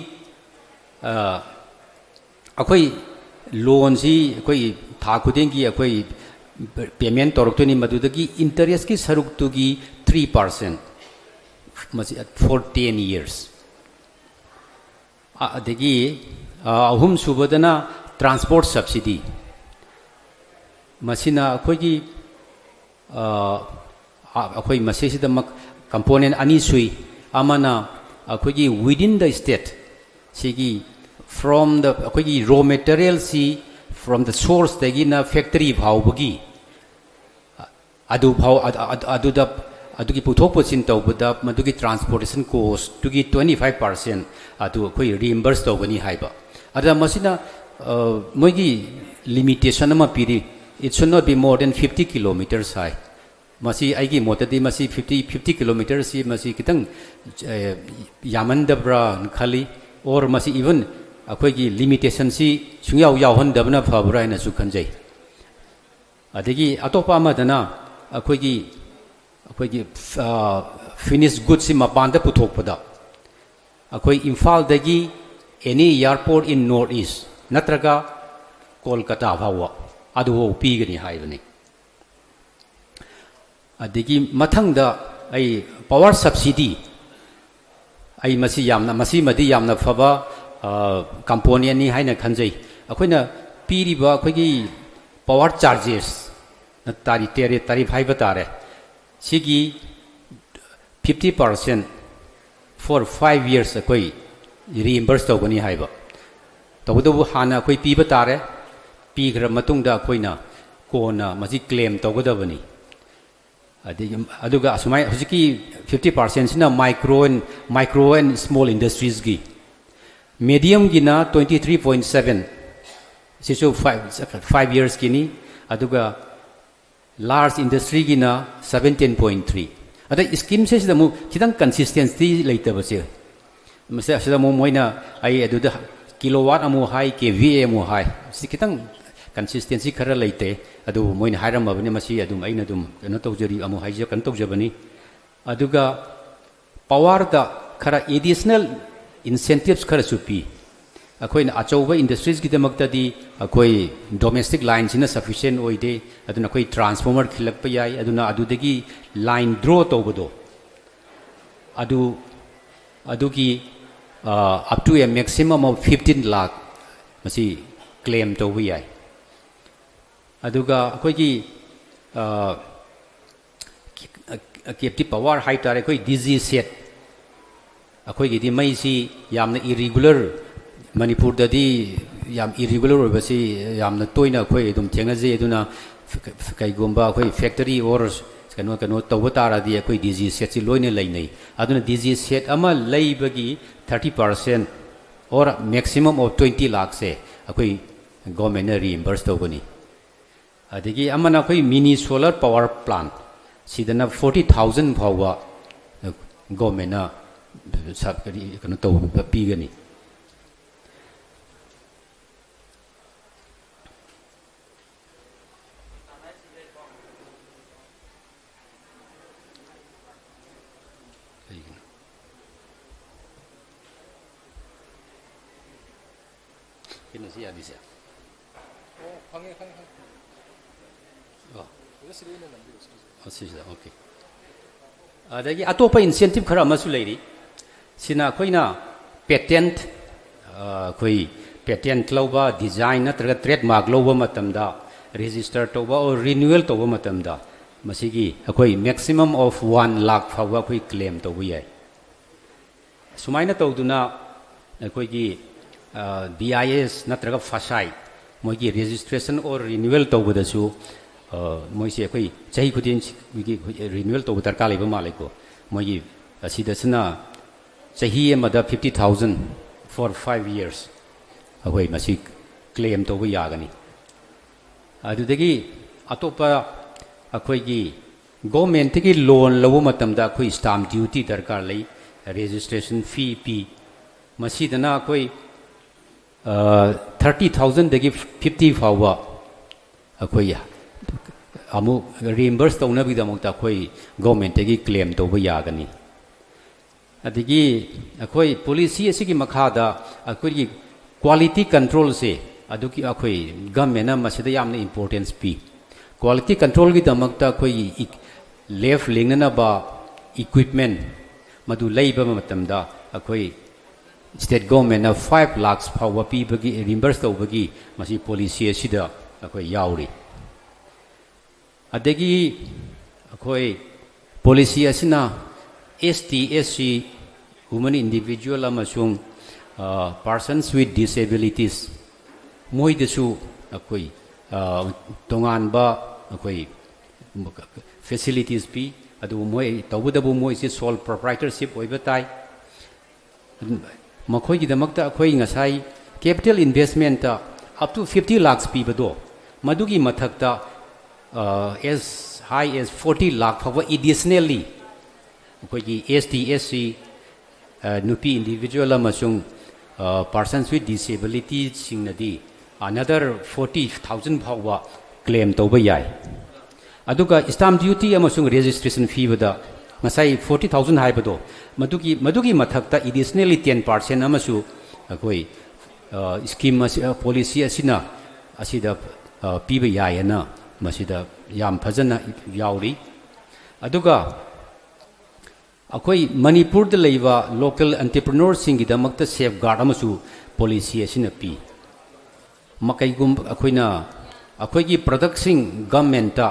ꯑꯩꯈꯣꯏ ꯂꯣꯟꯁꯤ ꯑꯩꯈꯣꯏ ꯊꯥ ꯈꯨꯗꯤꯡꯒꯤ ꯑꯩꯈꯣꯏ ꯄꯦꯃꯦꯟ ꯇꯧꯔꯛꯇꯣꯏꯅꯤ꯫ ꯃꯗꯨꯗꯒꯤ ꯏꯟꯇꯔꯦꯁꯀꯤ ꯁꯔꯨꯛꯇꯨꯒꯤ three percent, ꯃꯁꯤ for ten years꯫ ꯑꯗꯒꯤ ꯑꯍꯨꯝ ꯁꯨꯕꯗꯅ ꯇ꯭ꯔꯥꯟꯁꯄꯣꯔꯠ ꯁꯕꯁꯤꯗꯤ꯫ ꯃꯁꯤꯅ ꯑꯩꯈꯣꯏꯒꯤ ꯑꯩꯈꯣꯏ ꯃꯁꯤꯁꯤꯗꯃꯛ ꯀꯝꯄꯣꯅꯦꯟ ꯑꯅꯤ ꯁꯨꯏ꯫ ꯑꯃꯅ ꯑꯩꯈꯣꯏꯒꯤ within the state, ꯁꯤꯒꯤ from the ꯑꯩꯈꯣꯏꯒꯤ ꯔꯣ ꯃꯦꯇꯔꯤꯌꯦꯜꯁꯤ from the sourceꯇꯒꯤꯅ factory ꯐꯥꯎꯕꯒꯤ ꯑꯗꯨ ꯐꯥꯎ ꯑꯗꯨꯗ ꯑꯗꯨꯒꯤ ꯄꯨꯊꯣꯛ ꯄꯨꯁꯤꯟ ꯇꯧꯕꯗ ꯃꯗꯨꯒꯤ transportation costꯇꯨꯒꯤ twenty five percent ꯑꯗꯨ ꯑꯩꯈꯣꯏ reimburse ꯇꯧꯒꯅꯤ ꯍꯥꯏꯕ꯫ ꯑꯗꯨꯗ ꯃꯁꯤꯅ ꯃꯣꯏꯒꯤ limitation ꯑꯃ ꯄꯤꯔꯤ, it should not be more than fifty kilometers ꯍꯥꯏ꯫ ꯃꯁꯤ ꯑꯩꯒꯤ ꯃꯣꯠꯇꯗꯤ ꯃꯁꯤ fifty fifty kilometersꯁꯤ ꯃꯁꯤ ꯈꯤꯇꯪ ꯌꯥꯝꯃꯟꯗꯕ꯭ꯔꯥꯅ ꯈꯜꯂꯤ꯫ Or ꯃꯁꯤ even ꯑꯩꯈꯣꯏꯒꯤ limitationꯁꯤ ꯁꯨꯡꯌꯥꯎ ꯌꯥꯎꯍꯟꯗꯕꯅ ꯐꯕ꯭ꯔꯥ ꯍꯥꯏꯅꯁꯨ ꯈꯟꯖꯩ꯫ ꯑꯗꯒꯤ ꯑꯇꯣꯞꯄ ꯑꯃꯗꯅ ꯑꯩꯈꯣꯏꯒꯤ ꯑꯩꯈꯣꯏꯒꯤ finished goodsꯁꯤ ꯃꯄꯥꯟꯗ ꯄꯨꯊꯣꯛꯄꯗ ꯑꯩꯈꯣꯏ ꯏꯝꯐꯥꯜꯗꯒꯤ Any airport in North East ꯅꯠꯇ꯭ꯔꯒ ꯀꯣꯜꯀꯇꯥ ꯐꯥꯎꯕ ꯑꯗꯨꯐꯥꯎ ꯄꯤꯒꯅꯤ ꯍꯥꯏꯕꯅꯤ꯫ ꯑꯗꯒꯤ ꯃꯊꯪꯗ ꯑꯩ power subsidy, ꯑꯩ ꯃꯁꯤ ꯌꯥꯝꯅ, ꯃꯁꯤꯃꯗꯤ ꯌꯥꯝꯅ ꯐꯕ componentꯅꯤ ꯍꯥꯏꯅ ꯈꯟꯖꯩ꯫ ꯑꯩꯈꯣꯏꯅ ꯄꯤꯔꯤꯕ ꯑꯩꯈꯣꯏꯒꯤ power charges, ꯇꯥꯔꯤ ꯇꯦꯔꯦ ꯇꯥꯔꯤꯐ ꯍꯥꯏꯕ ꯇꯥꯔꯦ, ꯁꯤꯒꯤ fifty percent for five years ꯑꯩꯈꯣꯏ reimburse ꯇꯧꯒꯅꯤ ꯍꯥꯏꯕ꯫ ꯇꯧꯕꯇꯕꯨ ꯍꯥꯟꯅ ꯑꯩꯈꯣꯏ ꯄꯤꯕ ꯇꯥꯔꯦ꯫ ꯄꯤꯈ꯭ꯔ ꯃꯇꯨꯡꯗ ꯑꯩꯈꯣꯏꯅ ꯀꯣꯟꯅ ꯃꯁꯤ claim ꯇꯧꯒꯗꯕꯅꯤ꯫ ꯑꯗꯒꯤ, ꯑꯗꯨꯒ ꯑꯁꯨꯃꯥꯏ ꯍꯧꯖꯤꯛꯀꯤ fifty percentꯁꯤꯅ micro and, micro and small industriesꯒꯤ, mediumꯒꯤꯅ twenty three point seven, ꯁꯤꯁꯨ five, five yearsꯀꯤꯅꯤ꯫ ꯑꯗꯨꯒ large industryꯒꯤꯅ seventeen point three꯫ ꯑꯗ schemeꯁꯦ ꯁꯤꯗ ꯑꯃꯨꯛ ꯈꯤꯇꯪ consistency ꯂꯩꯇꯕꯁꯦ, ꯃꯁꯤ ꯑꯁꯤꯗ ꯑꯃꯨꯛ ꯃꯣꯏꯅ ꯑꯩ ꯑꯗꯨꯗ kilowatt ꯑꯃꯨꯛ ꯍꯥꯏ, KVA ꯑꯃꯨꯛ ꯍꯥꯏ, ꯁꯤ ꯈꯤꯇꯪ consistency ꯈꯔ ꯂꯩꯇꯦ꯫ ꯑꯗꯨꯕꯨ ꯃꯣꯏꯅ ꯍꯥꯏꯔꯝꯃꯕꯅꯤ, ꯃꯁꯤ ꯑꯗꯨꯝ ꯑꯩꯅ ꯑꯗꯨꯝ ꯀꯩꯅꯣ ꯇꯧꯖꯔꯤ, ꯑꯃꯨꯛ ꯍꯥꯏꯖ-, ꯀꯩꯅꯣ ꯇꯧꯖꯕꯅꯤ꯫ ꯑꯗꯨꯒ powerꯗ ꯈꯔ additional incentives ꯈꯔꯁꯨ ꯄꯤ꯫ ꯑꯩꯈꯣꯏꯅ ꯑꯆꯧꯕ industriesꯀꯤꯗꯃꯛꯇꯗꯤ ꯑꯩꯈꯣꯏ domestic lineꯁꯤꯅ sufficient ꯑꯣꯏꯗꯦ, ꯑꯗꯨꯅ ꯑꯩꯈꯣꯏ transformer ꯈꯤꯜꯂꯛꯄ ꯌꯥꯏ, ꯑꯗꯨꯅ ꯑꯗꯨꯗꯒꯤ line draw ꯇꯧꯕꯗꯣ, ꯑꯗꯨ, ꯑꯗꯨꯒꯤ, ꯑ, up to a maximum of fifteen lakh ꯃꯁꯤ claim ꯇꯧꯕ ꯌꯥꯏ꯫ ꯑꯗꯨꯒ ꯑꯩꯈꯣꯏꯒꯤ, ꯑ, captive power ꯍꯥꯏ ꯇꯥꯔꯦ, ꯑꯩꯈꯣꯏ DG set, ꯑꯩꯈꯣꯏꯒꯤꯗꯤ ꯃꯩꯁꯤ ꯌꯥꯝꯅ irregular, ꯃꯅꯤꯄꯨꯔꯗꯗꯤ ꯌꯥꯝ irregular ꯑꯣꯏꯕꯁꯤ ꯌꯥꯝꯅ ꯇꯣꯏꯅ ꯑꯩꯈꯣꯏ ꯑꯗꯨꯝ ꯊꯦꯡꯅꯖꯩ꯫ ꯑꯗꯨꯅ ꯀꯩꯒꯨꯝꯕ ꯑꯩꯈꯣꯏ factory or ꯀꯩꯅꯣ, ꯀꯩꯅꯣ ꯇꯧꯕ ꯇꯥꯔꯗꯤ ꯑꯩꯈꯣꯏ DG setꯁꯤ ꯂꯣꯏꯅ ꯂꯩꯅꯩ꯫ ꯑꯗꯨꯅ DG set ꯑꯃ ꯂꯩꯕꯒꯤ thirty percent or maximum of twenty lakhꯁꯦ ꯑꯩꯈꯣꯏ governmentꯅ reimburse ꯇꯧꯒꯅꯤ꯫ ꯑꯗꯒꯤ ꯑꯃꯅ ꯑꯩꯈꯣꯏ mini solar power plant, ꯁꯤꯗꯅ forty thousand ꯐꯥꯎꯕ governmentꯅ ꯁꯕ-, ꯀꯔꯤ, ꯀꯩꯅꯣ ꯇꯧꯕ ꯄꯤꯒꯅꯤ꯫ ꯀꯩꯒꯤꯅꯣ? ꯁꯤ ꯌꯥꯗꯣꯏꯁꯦ? ꯑꯣ, ꯐꯪꯉꯦ, ꯐꯪꯉꯦ, ꯐꯪꯉꯦ꯫ ꯑꯣ꯫ ꯑꯣꯖꯥ, ꯁꯤꯗ ꯑꯣꯏꯅ ꯅꯝꯕꯤꯔꯣ, ꯁꯤꯒꯤꯁꯦ꯫ ꯑꯣ, ꯁꯤꯁꯤꯗ, okay꯫ ꯑꯗꯒꯤ ꯑꯇꯣꯞꯄ incentive ꯈꯔ ꯑꯃꯁꯨ ꯂꯩꯔꯤ꯫ ꯁꯤꯅ ꯑꯩꯈꯣꯏꯅ patent, ꯑ, ꯑꯩꯈꯣꯏ patent ꯂꯧꯕ, design ꯅꯠꯇ꯭ꯔꯒ trademark ꯂꯧꯕ ꯃꯇꯝꯗ, register ꯇꯧꯕ or renewal ꯇꯧꯕ ꯃꯇꯝꯗ, ꯃꯁꯤꯒꯤ ꯑꯩꯈꯣꯏ maximum of one lakh ꯐꯥꯎꯕ ꯑꯩꯈꯣꯏ claim ꯇꯧꯕ ꯌꯥꯏ꯫ ꯁꯨꯃꯥꯏꯅ ꯇꯧꯗꯨꯅ ꯑꯩꯈꯣꯏꯒꯤ, ꯑ, B I S ꯅꯠꯇ꯭ꯔꯒ ꯐꯁꯥꯏ, ꯃꯣꯏꯒꯤ registration or renewal ꯇꯧꯕꯗꯁꯨ, ꯑ, ꯃꯣꯏꯁꯦ ꯑꯩꯈꯣꯏ ꯆꯍꯤ ꯈꯨꯗꯤꯡꯒꯤ renewal ꯇꯧꯕ ꯗꯔꯀꯥꯔ ꯂꯩꯕ ꯃꯥꯜꯂꯦꯀꯣ꯫ ꯃꯣꯏꯒꯤ ꯑꯁꯤꯗꯁꯤꯅ ꯆꯍꯤ ꯑꯃꯗ fifty thousand for five years ꯑꯩꯈꯣꯏ ꯃꯁꯤ claim ꯇꯧꯕ ꯌꯥꯒꯅꯤ꯫ ꯑꯗꯨꯗꯒꯤ ꯑꯇꯣꯞꯄ ꯑꯩꯈꯣꯏꯒꯤ government ꯇꯒꯤ loan ꯂꯧꯕ ꯃꯇꯝꯗ ꯑꯩꯈꯣꯏ stamp duty ꯗꯔꯀꯥꯔ ꯂꯩ, registration fee ꯄꯤ꯫ ꯃꯁꯤꯗꯅ ꯑꯩꯈꯣꯏ, ꯑ, thirty thousand ꯗꯒꯤ fifty ꯐꯥꯎꯕ ꯑꯩꯈꯣꯏ ꯑꯃꯨꯛ reimburse ꯇꯧꯅꯕꯒꯤꯗꯃꯛꯇ ꯑꯩꯈꯣꯏ government ꯇꯒꯤ claim ꯇꯧꯕ ꯌꯥꯒꯅꯤ꯫ ꯑꯗꯒꯤ ꯑꯩꯈꯣꯏ policy ꯑꯁꯤꯒꯤ ꯃꯈꯥꯗ ꯑꯩꯈꯣꯏꯒꯤ quality control ꯁꯦ ꯑꯗꯨꯒꯤ ꯑꯩꯈꯣꯏ government ꯅ ꯃꯁꯤꯗ ꯌꯥꯝꯅ importance ꯄꯤ꯫ Quality control ꯒꯤꯗꯃꯛꯇ ꯑꯩꯈꯣꯏꯒꯤ ꯏ-, lab ꯂꯤꯡꯅꯅꯕ equipment ꯃꯗꯨ ꯂꯩꯕ ꯃꯇꯝꯗ ꯑꯩꯈꯣꯏ state government ꯅ five lakhs ꯐꯥꯎꯕ ꯄꯤꯕꯒꯤ, reimburse ꯇꯧꯕꯒꯤ ꯃꯁꯤ policy ꯑꯁꯤꯗ ꯑꯩꯈꯣꯏ ꯌꯥꯎꯔꯤ꯫ ꯑꯗꯒꯤ ꯑꯩꯈꯣꯏ policy ꯑꯁꯤꯅ S T, S C, women individual ꯑꯃꯁꯨꯡ, ꯑ, persons with disabilities ꯃꯣꯏꯗꯁꯨ ꯑꯩꯈꯣꯏ, ꯑ, ꯇꯣꯉꯥꯟꯕ ꯑꯩꯈꯣꯏ facilities ꯄꯤ꯫ ꯑꯗꯨꯕꯨ ꯃꯣꯏ ꯇꯧꯕꯇꯕꯨ ꯃꯣꯏꯁꯦ sole proprietorship ꯑꯣꯏꯕ ꯇꯥꯏ꯫ ꯃꯈꯣꯏꯒꯤꯗꯃꯛꯇ ꯑꯩꯈꯣꯏ ꯉꯁꯥꯏ capital investment up to fifty lakhs ꯄꯤꯕꯗꯣ, ꯃꯗꯨꯒꯤ ꯃꯊꯛꯇ, ꯑ, as high as forty lakh ꯐꯥꯎꯕ additionally ꯑꯩꯈꯣꯏꯒꯤ S T, S C, ꯑ, ꯅꯨꯄꯤ individual ꯑꯃꯁꯨꯡ, ꯑ, persons with disability ꯁꯤꯡꯅꯗꯤ another forty thousand ꯐꯥꯎꯕ claim ꯇꯧꯕ ꯌꯥꯏ꯫ ꯑꯗꯨꯒ stamp duty ꯑꯃꯁꯨꯡ registration fee ꯗ ꯉꯁꯥꯏ forty thousand ꯍꯥꯏꯕꯗꯣ, ꯃꯗꯨꯒꯤ, ꯃꯗꯨꯒꯤ ꯃꯊꯛꯇ additionally ten percent ꯑꯃꯁꯨ ꯑꯩꯈꯣꯏ ꯁ꯭ꯀꯤꯝ ꯑꯁꯤ, ꯄꯣꯂꯤꯁꯤ ꯑꯁꯤꯅ ꯑꯁꯤꯗ ꯄꯤꯕ ꯌꯥꯏꯑꯅ ꯃꯁꯤꯗ ꯌꯥꯝ ꯐꯖꯅ ꯌꯥꯎꯔꯤ꯫ ꯑꯗꯨꯒ ꯑꯩꯈꯣꯏ ꯃꯅꯤꯄꯨꯔꯗ ꯂꯩꯕ ꯂꯣꯀꯦꯜ ꯑꯦꯟꯇꯔꯄ꯭ꯔꯤꯅꯔꯁꯤꯡꯒꯤꯗꯃꯛꯇ ꯁꯦꯐ ꯒꯥꯔꯗ ꯑꯃꯁꯨ ꯄꯣꯂꯤꯁꯤ ꯑꯁꯤꯅ ꯄꯤ꯫ ꯀꯩꯒꯨꯝꯕ ꯑꯩꯈꯣꯏꯅ ꯑꯩꯈꯣꯏꯒꯤ ꯄ꯭ꯔꯗꯛꯁꯤꯡ ꯒꯃꯦꯟꯇ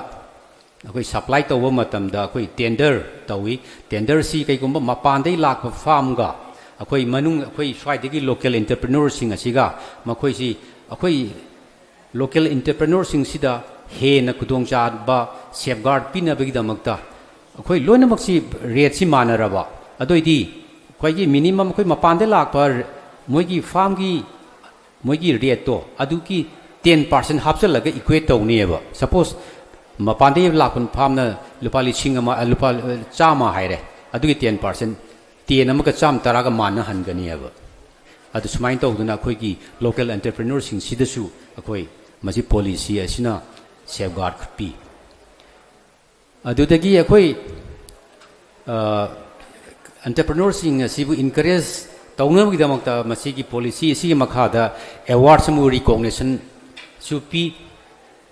ꯑꯩꯈꯣꯏ ꯁꯄ꯭ꯂꯥꯏ ꯇꯧꯕ ꯃꯇꯝꯗ ꯑꯩꯈꯣꯏ ꯇꯦꯟꯗꯔ ꯇꯧꯏ꯫ ꯇꯦꯟꯗꯔꯁꯤ ꯀꯩꯒꯨꯝꯕ ꯃꯄꯥꯟꯗꯒꯤ ꯂꯥꯛꯄ ꯐꯥꯔꯝꯒ ꯑꯩꯈꯣꯏ ꯃꯅꯨꯡ, ꯑꯩꯈꯣꯏ ꯁ꯭ꯋꯥꯏꯗꯒꯤ ꯂꯣꯀꯦꯜ ꯑꯦꯟꯇꯔꯄ꯭ꯔꯤꯅꯔꯁꯤꯡ ꯑꯁꯤꯒ ꯃꯈꯣꯏꯁꯤ ꯑꯩꯈꯣꯏ ꯂꯣꯀꯦꯜ ꯑꯦꯟꯇꯔꯄ꯭ꯔꯤꯅꯔꯁꯤꯡꯁꯤꯗ ꯍꯦꯟꯅ ꯈꯨꯗꯣꯡꯆꯥꯕ ꯁꯦꯐ ꯒꯥꯔꯗ ꯄꯤꯅꯕꯒꯤꯗꯃꯛꯇ ꯑꯩꯈꯣꯏ ꯂꯣꯏꯅꯃꯛꯁꯤ ꯔꯦꯠꯁꯤ ꯃꯥꯟꯅꯔꯕ ꯑꯗꯨꯑꯣꯏꯗꯤ ꯑꯩꯈꯣꯏꯒꯤ ꯃꯤꯅꯤꯃꯝ ꯑꯩꯈꯣꯏ ꯃꯄꯥꯟꯗ ꯂꯥꯛꯄ ꯃꯣꯏꯒꯤ ꯐꯥꯔꯝꯒꯤ ꯃꯣꯏꯒꯤ ꯔꯦꯠꯇꯣ ꯑꯗꯨꯒꯤ ꯇꯦꯟ ꯄꯥꯔꯁꯦꯟ ꯍꯥꯞꯆꯤꯜꯂꯒ ꯏꯀ꯭ꯋꯦꯠ ꯇꯧꯅꯦꯕ꯫ ꯁꯄꯣꯁ ꯃꯄꯥꯟꯗꯒꯤ ꯂꯥꯛꯄ ꯐꯥꯔꯝꯅ ꯂꯨꯄꯥ ꯂꯤꯁꯤꯡ ꯑꯃ, ꯂꯨꯄꯥ ꯆꯥꯝꯃ ꯍꯥꯏꯔꯦ, ꯑꯗꯨꯒꯤ ꯇꯦꯟ ꯄꯥꯔꯁꯦꯟ, ꯇꯦꯟ ꯑꯃꯒ ꯆꯥꯝꯃ ꯇꯔꯥꯒ ꯃꯥꯟꯅꯍꯟꯒꯅꯦꯕ꯫ ꯑꯗꯨ ꯁꯨꯃꯥꯏꯅ ꯇꯧꯗꯅ ꯑꯩꯈꯣꯏꯒꯤ ꯂꯣꯀꯦꯜ ꯑꯦꯟꯇꯔꯄ꯭ꯔꯤꯅꯔꯁꯤꯡꯁꯤꯗꯁꯨ ꯑꯩꯈꯣꯏ ꯃꯁꯤ ꯄꯣꯂꯤꯁꯤ ꯑꯁꯤꯅ ꯁꯦꯐ ꯒꯥꯔꯗ ꯄꯤ꯫ ꯑꯗꯨꯗꯒꯤ ꯑꯩꯈꯣꯏ ꯑꯦꯟꯇꯔꯄ꯭ꯔꯤꯅꯔꯁꯤꯡ ꯑꯁꯤꯕꯨ ꯏꯟꯀꯔꯦꯖ ꯇꯧꯅꯕꯒꯤꯗꯃꯛꯇ ꯃꯁꯤꯒꯤ ꯄꯣꯂꯤꯁꯤ ꯑꯁꯤꯒꯤ ꯃꯈꯥꯗ ꯑꯦꯋꯥꯔꯗꯁ ꯑꯃ ꯔꯤꯀꯣꯛꯅꯤꯁꯟꯁꯨ ꯄꯤ꯫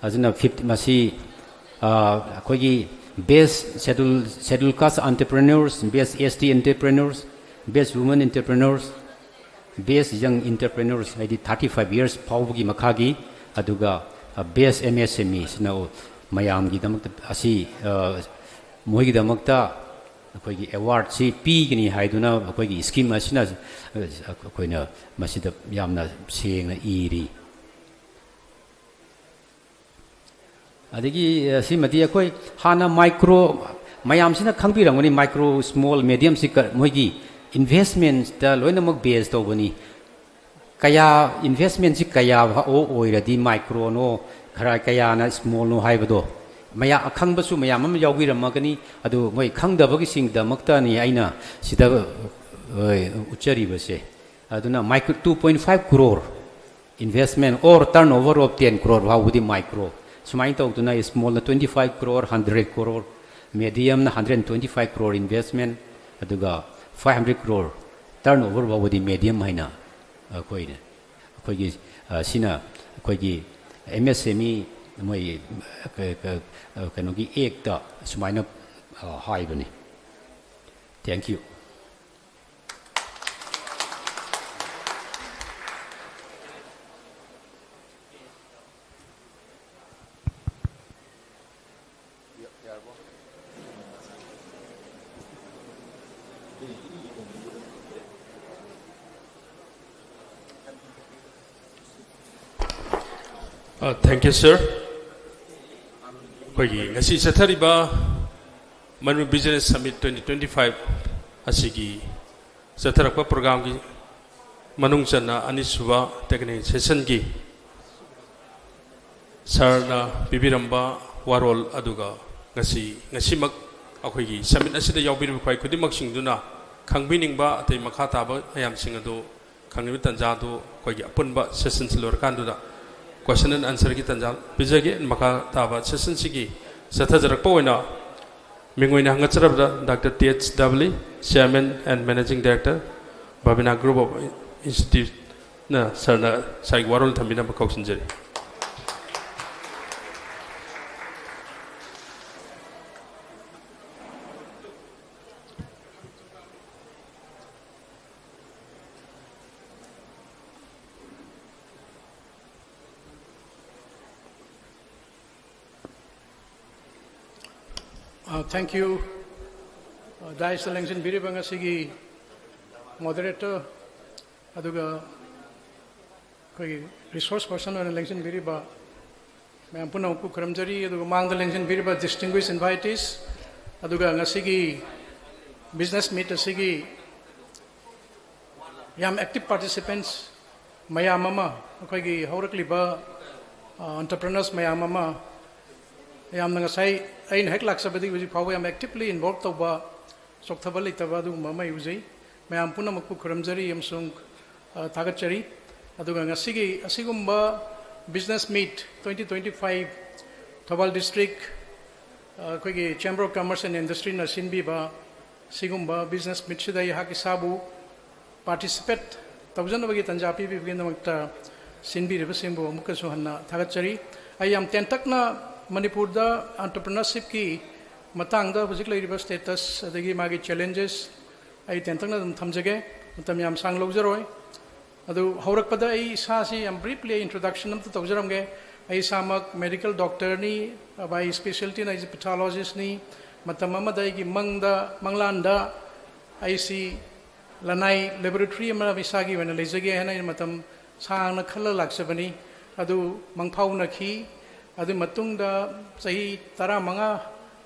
ꯑꯗꯨꯅ ꯐꯤꯐ ꯃꯁꯤ ꯑꯩꯈꯣꯏꯒꯤ ꯕꯦꯁ ꯁꯦꯗꯨꯜ ꯁꯦꯗꯨꯜ ꯀꯥꯁ ꯑꯦꯟꯇꯔꯄ꯭ꯔꯤꯅꯔꯁ, ꯕꯦꯁ ꯑꯦꯁ ꯇꯤ ꯑꯦꯟꯇꯔꯄ꯭ꯔꯤꯅꯔꯁ, ꯕꯦꯁ ꯋꯨꯃꯦꯟ ꯑꯦꯟꯇꯔꯄ꯭ꯔꯤꯅꯔꯁ, ꯕꯦꯁ ꯌꯪ ꯑꯦꯟꯇꯔꯄ꯭ꯔꯤꯅꯔꯁ, ꯍꯥꯏꯗꯤ ꯊꯥꯔꯇꯤ ꯐꯥꯏꯚ ꯌꯔꯁ ꯐꯥꯎꯕꯒꯤ ꯃꯈꯥꯒꯤ, ꯑꯗꯨꯒ ꯕꯦꯁ ꯑꯦꯝ ꯑꯦꯁ ꯑꯦꯝ ꯏꯁꯤꯅ ꯃꯌꯥꯝꯒꯤꯗꯃꯛꯇ ꯑꯁꯤ ꯃꯣꯏꯒꯤꯗꯃꯛꯇ ꯑꯩꯈꯣꯏꯒꯤ ꯑꯦꯋꯥꯔꯗꯁꯤ ꯄꯤꯒꯅꯤ ꯍꯥꯏꯗꯨꯅ ꯑꯩꯈꯣꯏꯒꯤ ꯁ꯭ꯀꯤꯝ ꯑꯁꯤꯅ ꯑꯩꯈꯣꯏꯅ ꯃꯁꯤꯗ ꯌꯥꯝꯅ ꯁꯦꯡꯅ ꯏꯔꯤ꯫ ꯑꯗꯒꯤ ꯁꯤꯃꯗꯤ ꯑꯩꯈꯣꯏ ꯍꯥꯟꯅ ꯃꯥꯏꯀ꯭ꯔꯣ, ꯃꯌꯥꯝꯁꯤꯅ ꯈꯪꯕꯤꯔꯝꯒꯅꯤ, ꯃꯥꯏꯀ꯭ꯔꯣ, ꯁ꯭ꯃꯣꯜ, ꯃꯦꯗꯤꯌꯝꯁꯤ ꯃꯣꯏꯒꯤ ꯏꯟꯚꯦꯁꯃꯦꯟꯇ ꯂꯣꯏꯅꯃꯛ ꯕꯦꯖ ꯇꯧꯕꯅꯤ꯫ ꯀꯌꯥ ꯏꯟꯚꯦꯁꯃꯦꯟꯁꯤ ꯀꯌꯥ ꯑꯣꯏꯔꯗꯤ ꯃꯥꯏꯀ꯭ꯔꯣꯅꯣ, ꯈꯔ ꯀꯌꯥꯅ ꯁ꯭ꯃꯣꯜꯅꯣ ꯍꯥꯏꯕꯗꯣ ꯃꯌꯥ ꯑꯈꯪꯕꯁꯨ ꯃꯌꯥꯝ ꯑꯃ ꯌꯥꯎꯕꯤꯔꯝꯃꯒꯅꯤ꯫ ꯑꯗꯨ ꯃꯣꯏ ꯈꯪꯗꯕꯒꯤꯁꯤꯡꯒꯤꯗꯃꯛꯇꯅꯤ ꯑꯩꯅ ꯁꯤꯗ ꯎꯠꯆꯔꯤꯕꯁꯦ꯫ ꯑꯗꯨꯅ micro two point five crore investment or turnover of ten crore ꯐꯥꯎꯕꯗꯤ ꯃꯥꯏꯀ꯭ꯔꯣ꯫ ꯁꯨꯃꯥꯏꯅ ꯇꯧꯗꯅ ꯁ꯭ꯃꯣꯜꯅ twenty five crore, hundred crore, ꯃꯦꯗꯤꯌꯝꯅ hundred twenty five crore investment, ꯑꯗꯨꯒ five hundred crore turnover ꯐꯥꯎꯕꯗꯤ ꯃꯦꯗꯤꯌꯝ ꯍꯥꯏꯅ ꯑꯩꯈꯣꯏꯅ ꯑꯩꯈꯣꯏꯒꯤ, ꯑ, ꯁꯤꯅ ꯑꯩꯈꯣꯏꯒꯤ ꯑꯦꯝ ꯑꯦꯁ ꯑꯦꯝ ꯏ ꯃꯣꯏ, ꯑ, ꯀ-, ꯀ-, ꯑ, ꯀꯩꯅꯣꯒꯤ ꯑꯦꯛꯇ ꯁꯨꯃꯥꯏꯅ, ꯑ, ꯍꯥꯏꯕꯅꯤ꯫ Thank you. Uh, thank you, sir. ꯑꯩꯈꯣꯏꯒꯤ ꯉꯁꯤ ꯆꯠꯊꯔꯤꯕ Manipur Business Summit twenty twenty-five ꯑꯁꯤꯒꯤ ꯆꯠꯊꯔꯛꯄ programꯒꯤ ꯃꯅꯨꯡ ꯆꯟꯅ ꯑꯅꯤꯁꯨꯕ technical sessionꯒꯤ ꯁꯥꯔꯅ ꯄꯤꯕꯤꯔꯝꯕ ꯋꯥꯔꯣꯜ ꯑꯗꯨꯒ ꯉꯁꯤ, ꯉꯁꯤꯃꯛ ꯑꯩꯈꯣꯏꯒꯤ summit ꯑꯁꯤꯗ ꯌꯥꯎꯕꯤꯔꯤꯕ ꯑꯩꯈꯣꯏ ꯈꯨꯗꯤꯡꯃꯛꯁꯤꯡꯗꯨꯅ ꯈꯪꯕꯤꯅꯤꯡꯕ ꯑꯇꯩ ꯃꯈꯥ ꯇꯥꯕ ꯃꯌꯥꯝꯁꯤꯡ ꯑꯗꯨ ꯈꯪꯉꯤꯕ ꯇꯥꯟꯖꯥꯗꯨ ꯑꯩꯈꯣꯏꯒꯤ ꯑꯄꯨꯟꯕ sessionꯁꯤ ꯂꯣꯏꯔꯀꯥꯟꯗꯨꯗ question and answerꯒꯤ ꯇꯥꯟꯖꯥ ꯄꯤꯖꯒꯦ꯫ ꯃꯈꯥ ꯇꯥꯕ sessionꯁꯤꯒꯤ ꯆꯠꯊꯖꯔꯛꯄ ꯑꯣꯏꯅ ꯃꯤꯡ ꯑꯣꯏꯅ ꯍꯪꯒꯠꯆꯔꯕꯗ Doctor T H Dabli, Chairman and Managing Director, Bhavina Group of Instituteꯅ ꯁꯥꯔꯅ ꯉꯁꯥꯏꯒꯤ ꯋꯥꯔꯣꯜ ꯊꯝꯕꯤꯅꯕ ꯀꯧꯁꯤꯟꯖꯔꯤ꯫ Uh, thank you. Uh, daisꯇ ꯂꯦꯡꯁꯤꯟꯕꯤꯔꯤꯕ ꯉꯁꯤꯒꯤ moderator, ꯑꯗꯨꯒ ꯑꯩꯈꯣꯏꯒꯤ resource person ꯑꯣꯏꯅ ꯂꯦꯡꯁꯤꯟꯕꯤꯔꯤꯕ ꯃꯌꯥꯝ ꯄꯨꯝꯅꯃꯛꯄꯨ ꯈꯨꯔꯨꯝꯖꯔꯤ꯫ ꯑꯗꯨꯒ ꯃꯥꯡꯗ ꯂꯦꯡꯁꯤꯟꯕꯤꯔꯤꯕ distinguished invitees, ꯑꯗꯨꯒ ꯉꯁꯤꯒꯤ business meet ꯑꯁꯤꯒꯤ ꯌꯥꯝ active participants ꯃꯌꯥꯝ ꯑꯃ, ꯑꯩꯈꯣꯏꯒꯤ ꯍꯧꯔꯛꯂꯤꯕ, ꯑ, entrepreneurs ꯃꯌꯥꯝ ꯑꯃ, ꯌꯥꯝꯅ ꯉꯁꯥꯏ ꯑꯩꯅ ꯍꯦꯛ ꯂꯥꯛꯆꯕꯗꯒꯤ ꯍꯧꯖꯤꯛ ꯐꯥꯎꯕ ꯌꯥꯝ actively involve ꯇꯧꯕ, ꯆꯣꯛꯊꯕ ꯂꯩꯇꯕ ꯑꯗꯨꯒꯨꯝꯕ ꯑꯃ ꯑꯩ ꯎꯖꯩ꯫ ꯃꯌꯥꯝ ꯄꯨꯝꯅꯃꯛꯄꯨ ꯈꯨꯔꯨꯝꯖꯔꯤ ꯑꯃꯁꯨꯡ, ꯑ, ꯊꯥꯒꯠꯆꯔꯤ꯫ ꯑꯗꯨꯒ ꯉꯁꯤꯒꯤ ꯑꯁꯤꯒꯨꯝꯕ business meet twenty twenty-five Thoubal district, ꯑ, ꯑꯩꯈꯣꯏꯒꯤ Chamber of Commerce and Industryꯅ ꯁꯤꯟꯕꯤꯕ ꯁꯤꯒꯨꯝꯕ business meetꯁꯤꯗ ꯑꯩꯍꯥꯛ ꯏꯁꯥꯕꯨ participate ꯇꯧꯖꯅꯕꯒꯤ ꯇꯥꯟꯖꯥ ꯄꯤꯕꯤꯕꯒꯤꯗꯃꯛꯇ ꯁꯤꯟꯕꯤꯔꯤꯕꯁꯤꯡꯕꯨ ꯑꯃꯨꯛꯀꯁꯨ ꯍꯟꯅ ꯊꯥꯒꯠꯆꯔꯤ꯫ ꯑꯩ ꯌꯥꯝ ꯇꯦꯟꯇꯛꯅ ꯃꯅꯤꯄꯨꯔꯗ entrepreneurshipꯀꯤ ꯃꯇꯥꯡꯗ ꯍꯧꯖꯤꯛ ꯂꯩꯔꯤꯕ status ꯑꯗꯒꯤ ꯃꯥꯒꯤ challenges ꯑꯩ ꯇꯦꯟꯇꯛꯅ ꯑꯗꯨꯝ ꯊꯝꯖꯒꯦ, ꯃꯇꯝ ꯌꯥꯝ ꯁꯥꯡ ꯂꯧꯖꯔꯣꯏ꯫ ꯑꯗꯨ ꯍꯧꯔꯛꯄꯗ ꯑꯩ ꯏꯁꯥꯁꯤ ꯌꯥꯝ briefly introduction ꯑꯃꯇ ꯇꯧꯖꯔꯝꯒꯦ꯫ ꯑꯩ ꯏꯁꯥꯃꯛ medical doctorꯅꯤ, by specialtyꯅ ꯑꯩꯁꯦ pathologistꯅꯤ꯫ ꯃꯇꯝ ꯑꯃꯗ ꯑꯩꯒꯤ ꯃꯪꯗ, ꯃꯪꯂꯥꯟꯗ ꯑꯩꯁꯤ ꯂꯅꯥꯏ laboratory ꯑꯃ ꯏꯁꯥꯒꯤ ꯑꯣꯏꯅ ꯂꯩꯖꯒꯦ ꯍꯥꯏꯅ ꯑꯩꯅ ꯃꯇꯝ ꯁꯥꯡꯅ ꯈꯜꯂ ꯂꯥꯛꯆꯕꯅꯤ꯫ ꯑꯗꯨ ꯃꯪꯐꯥꯎꯅꯈꯤ꯫ ꯑꯗꯨꯒꯤ ꯃꯇꯨꯡꯗ ꯆꯍꯤ ꯇꯔꯥꯃꯉꯥ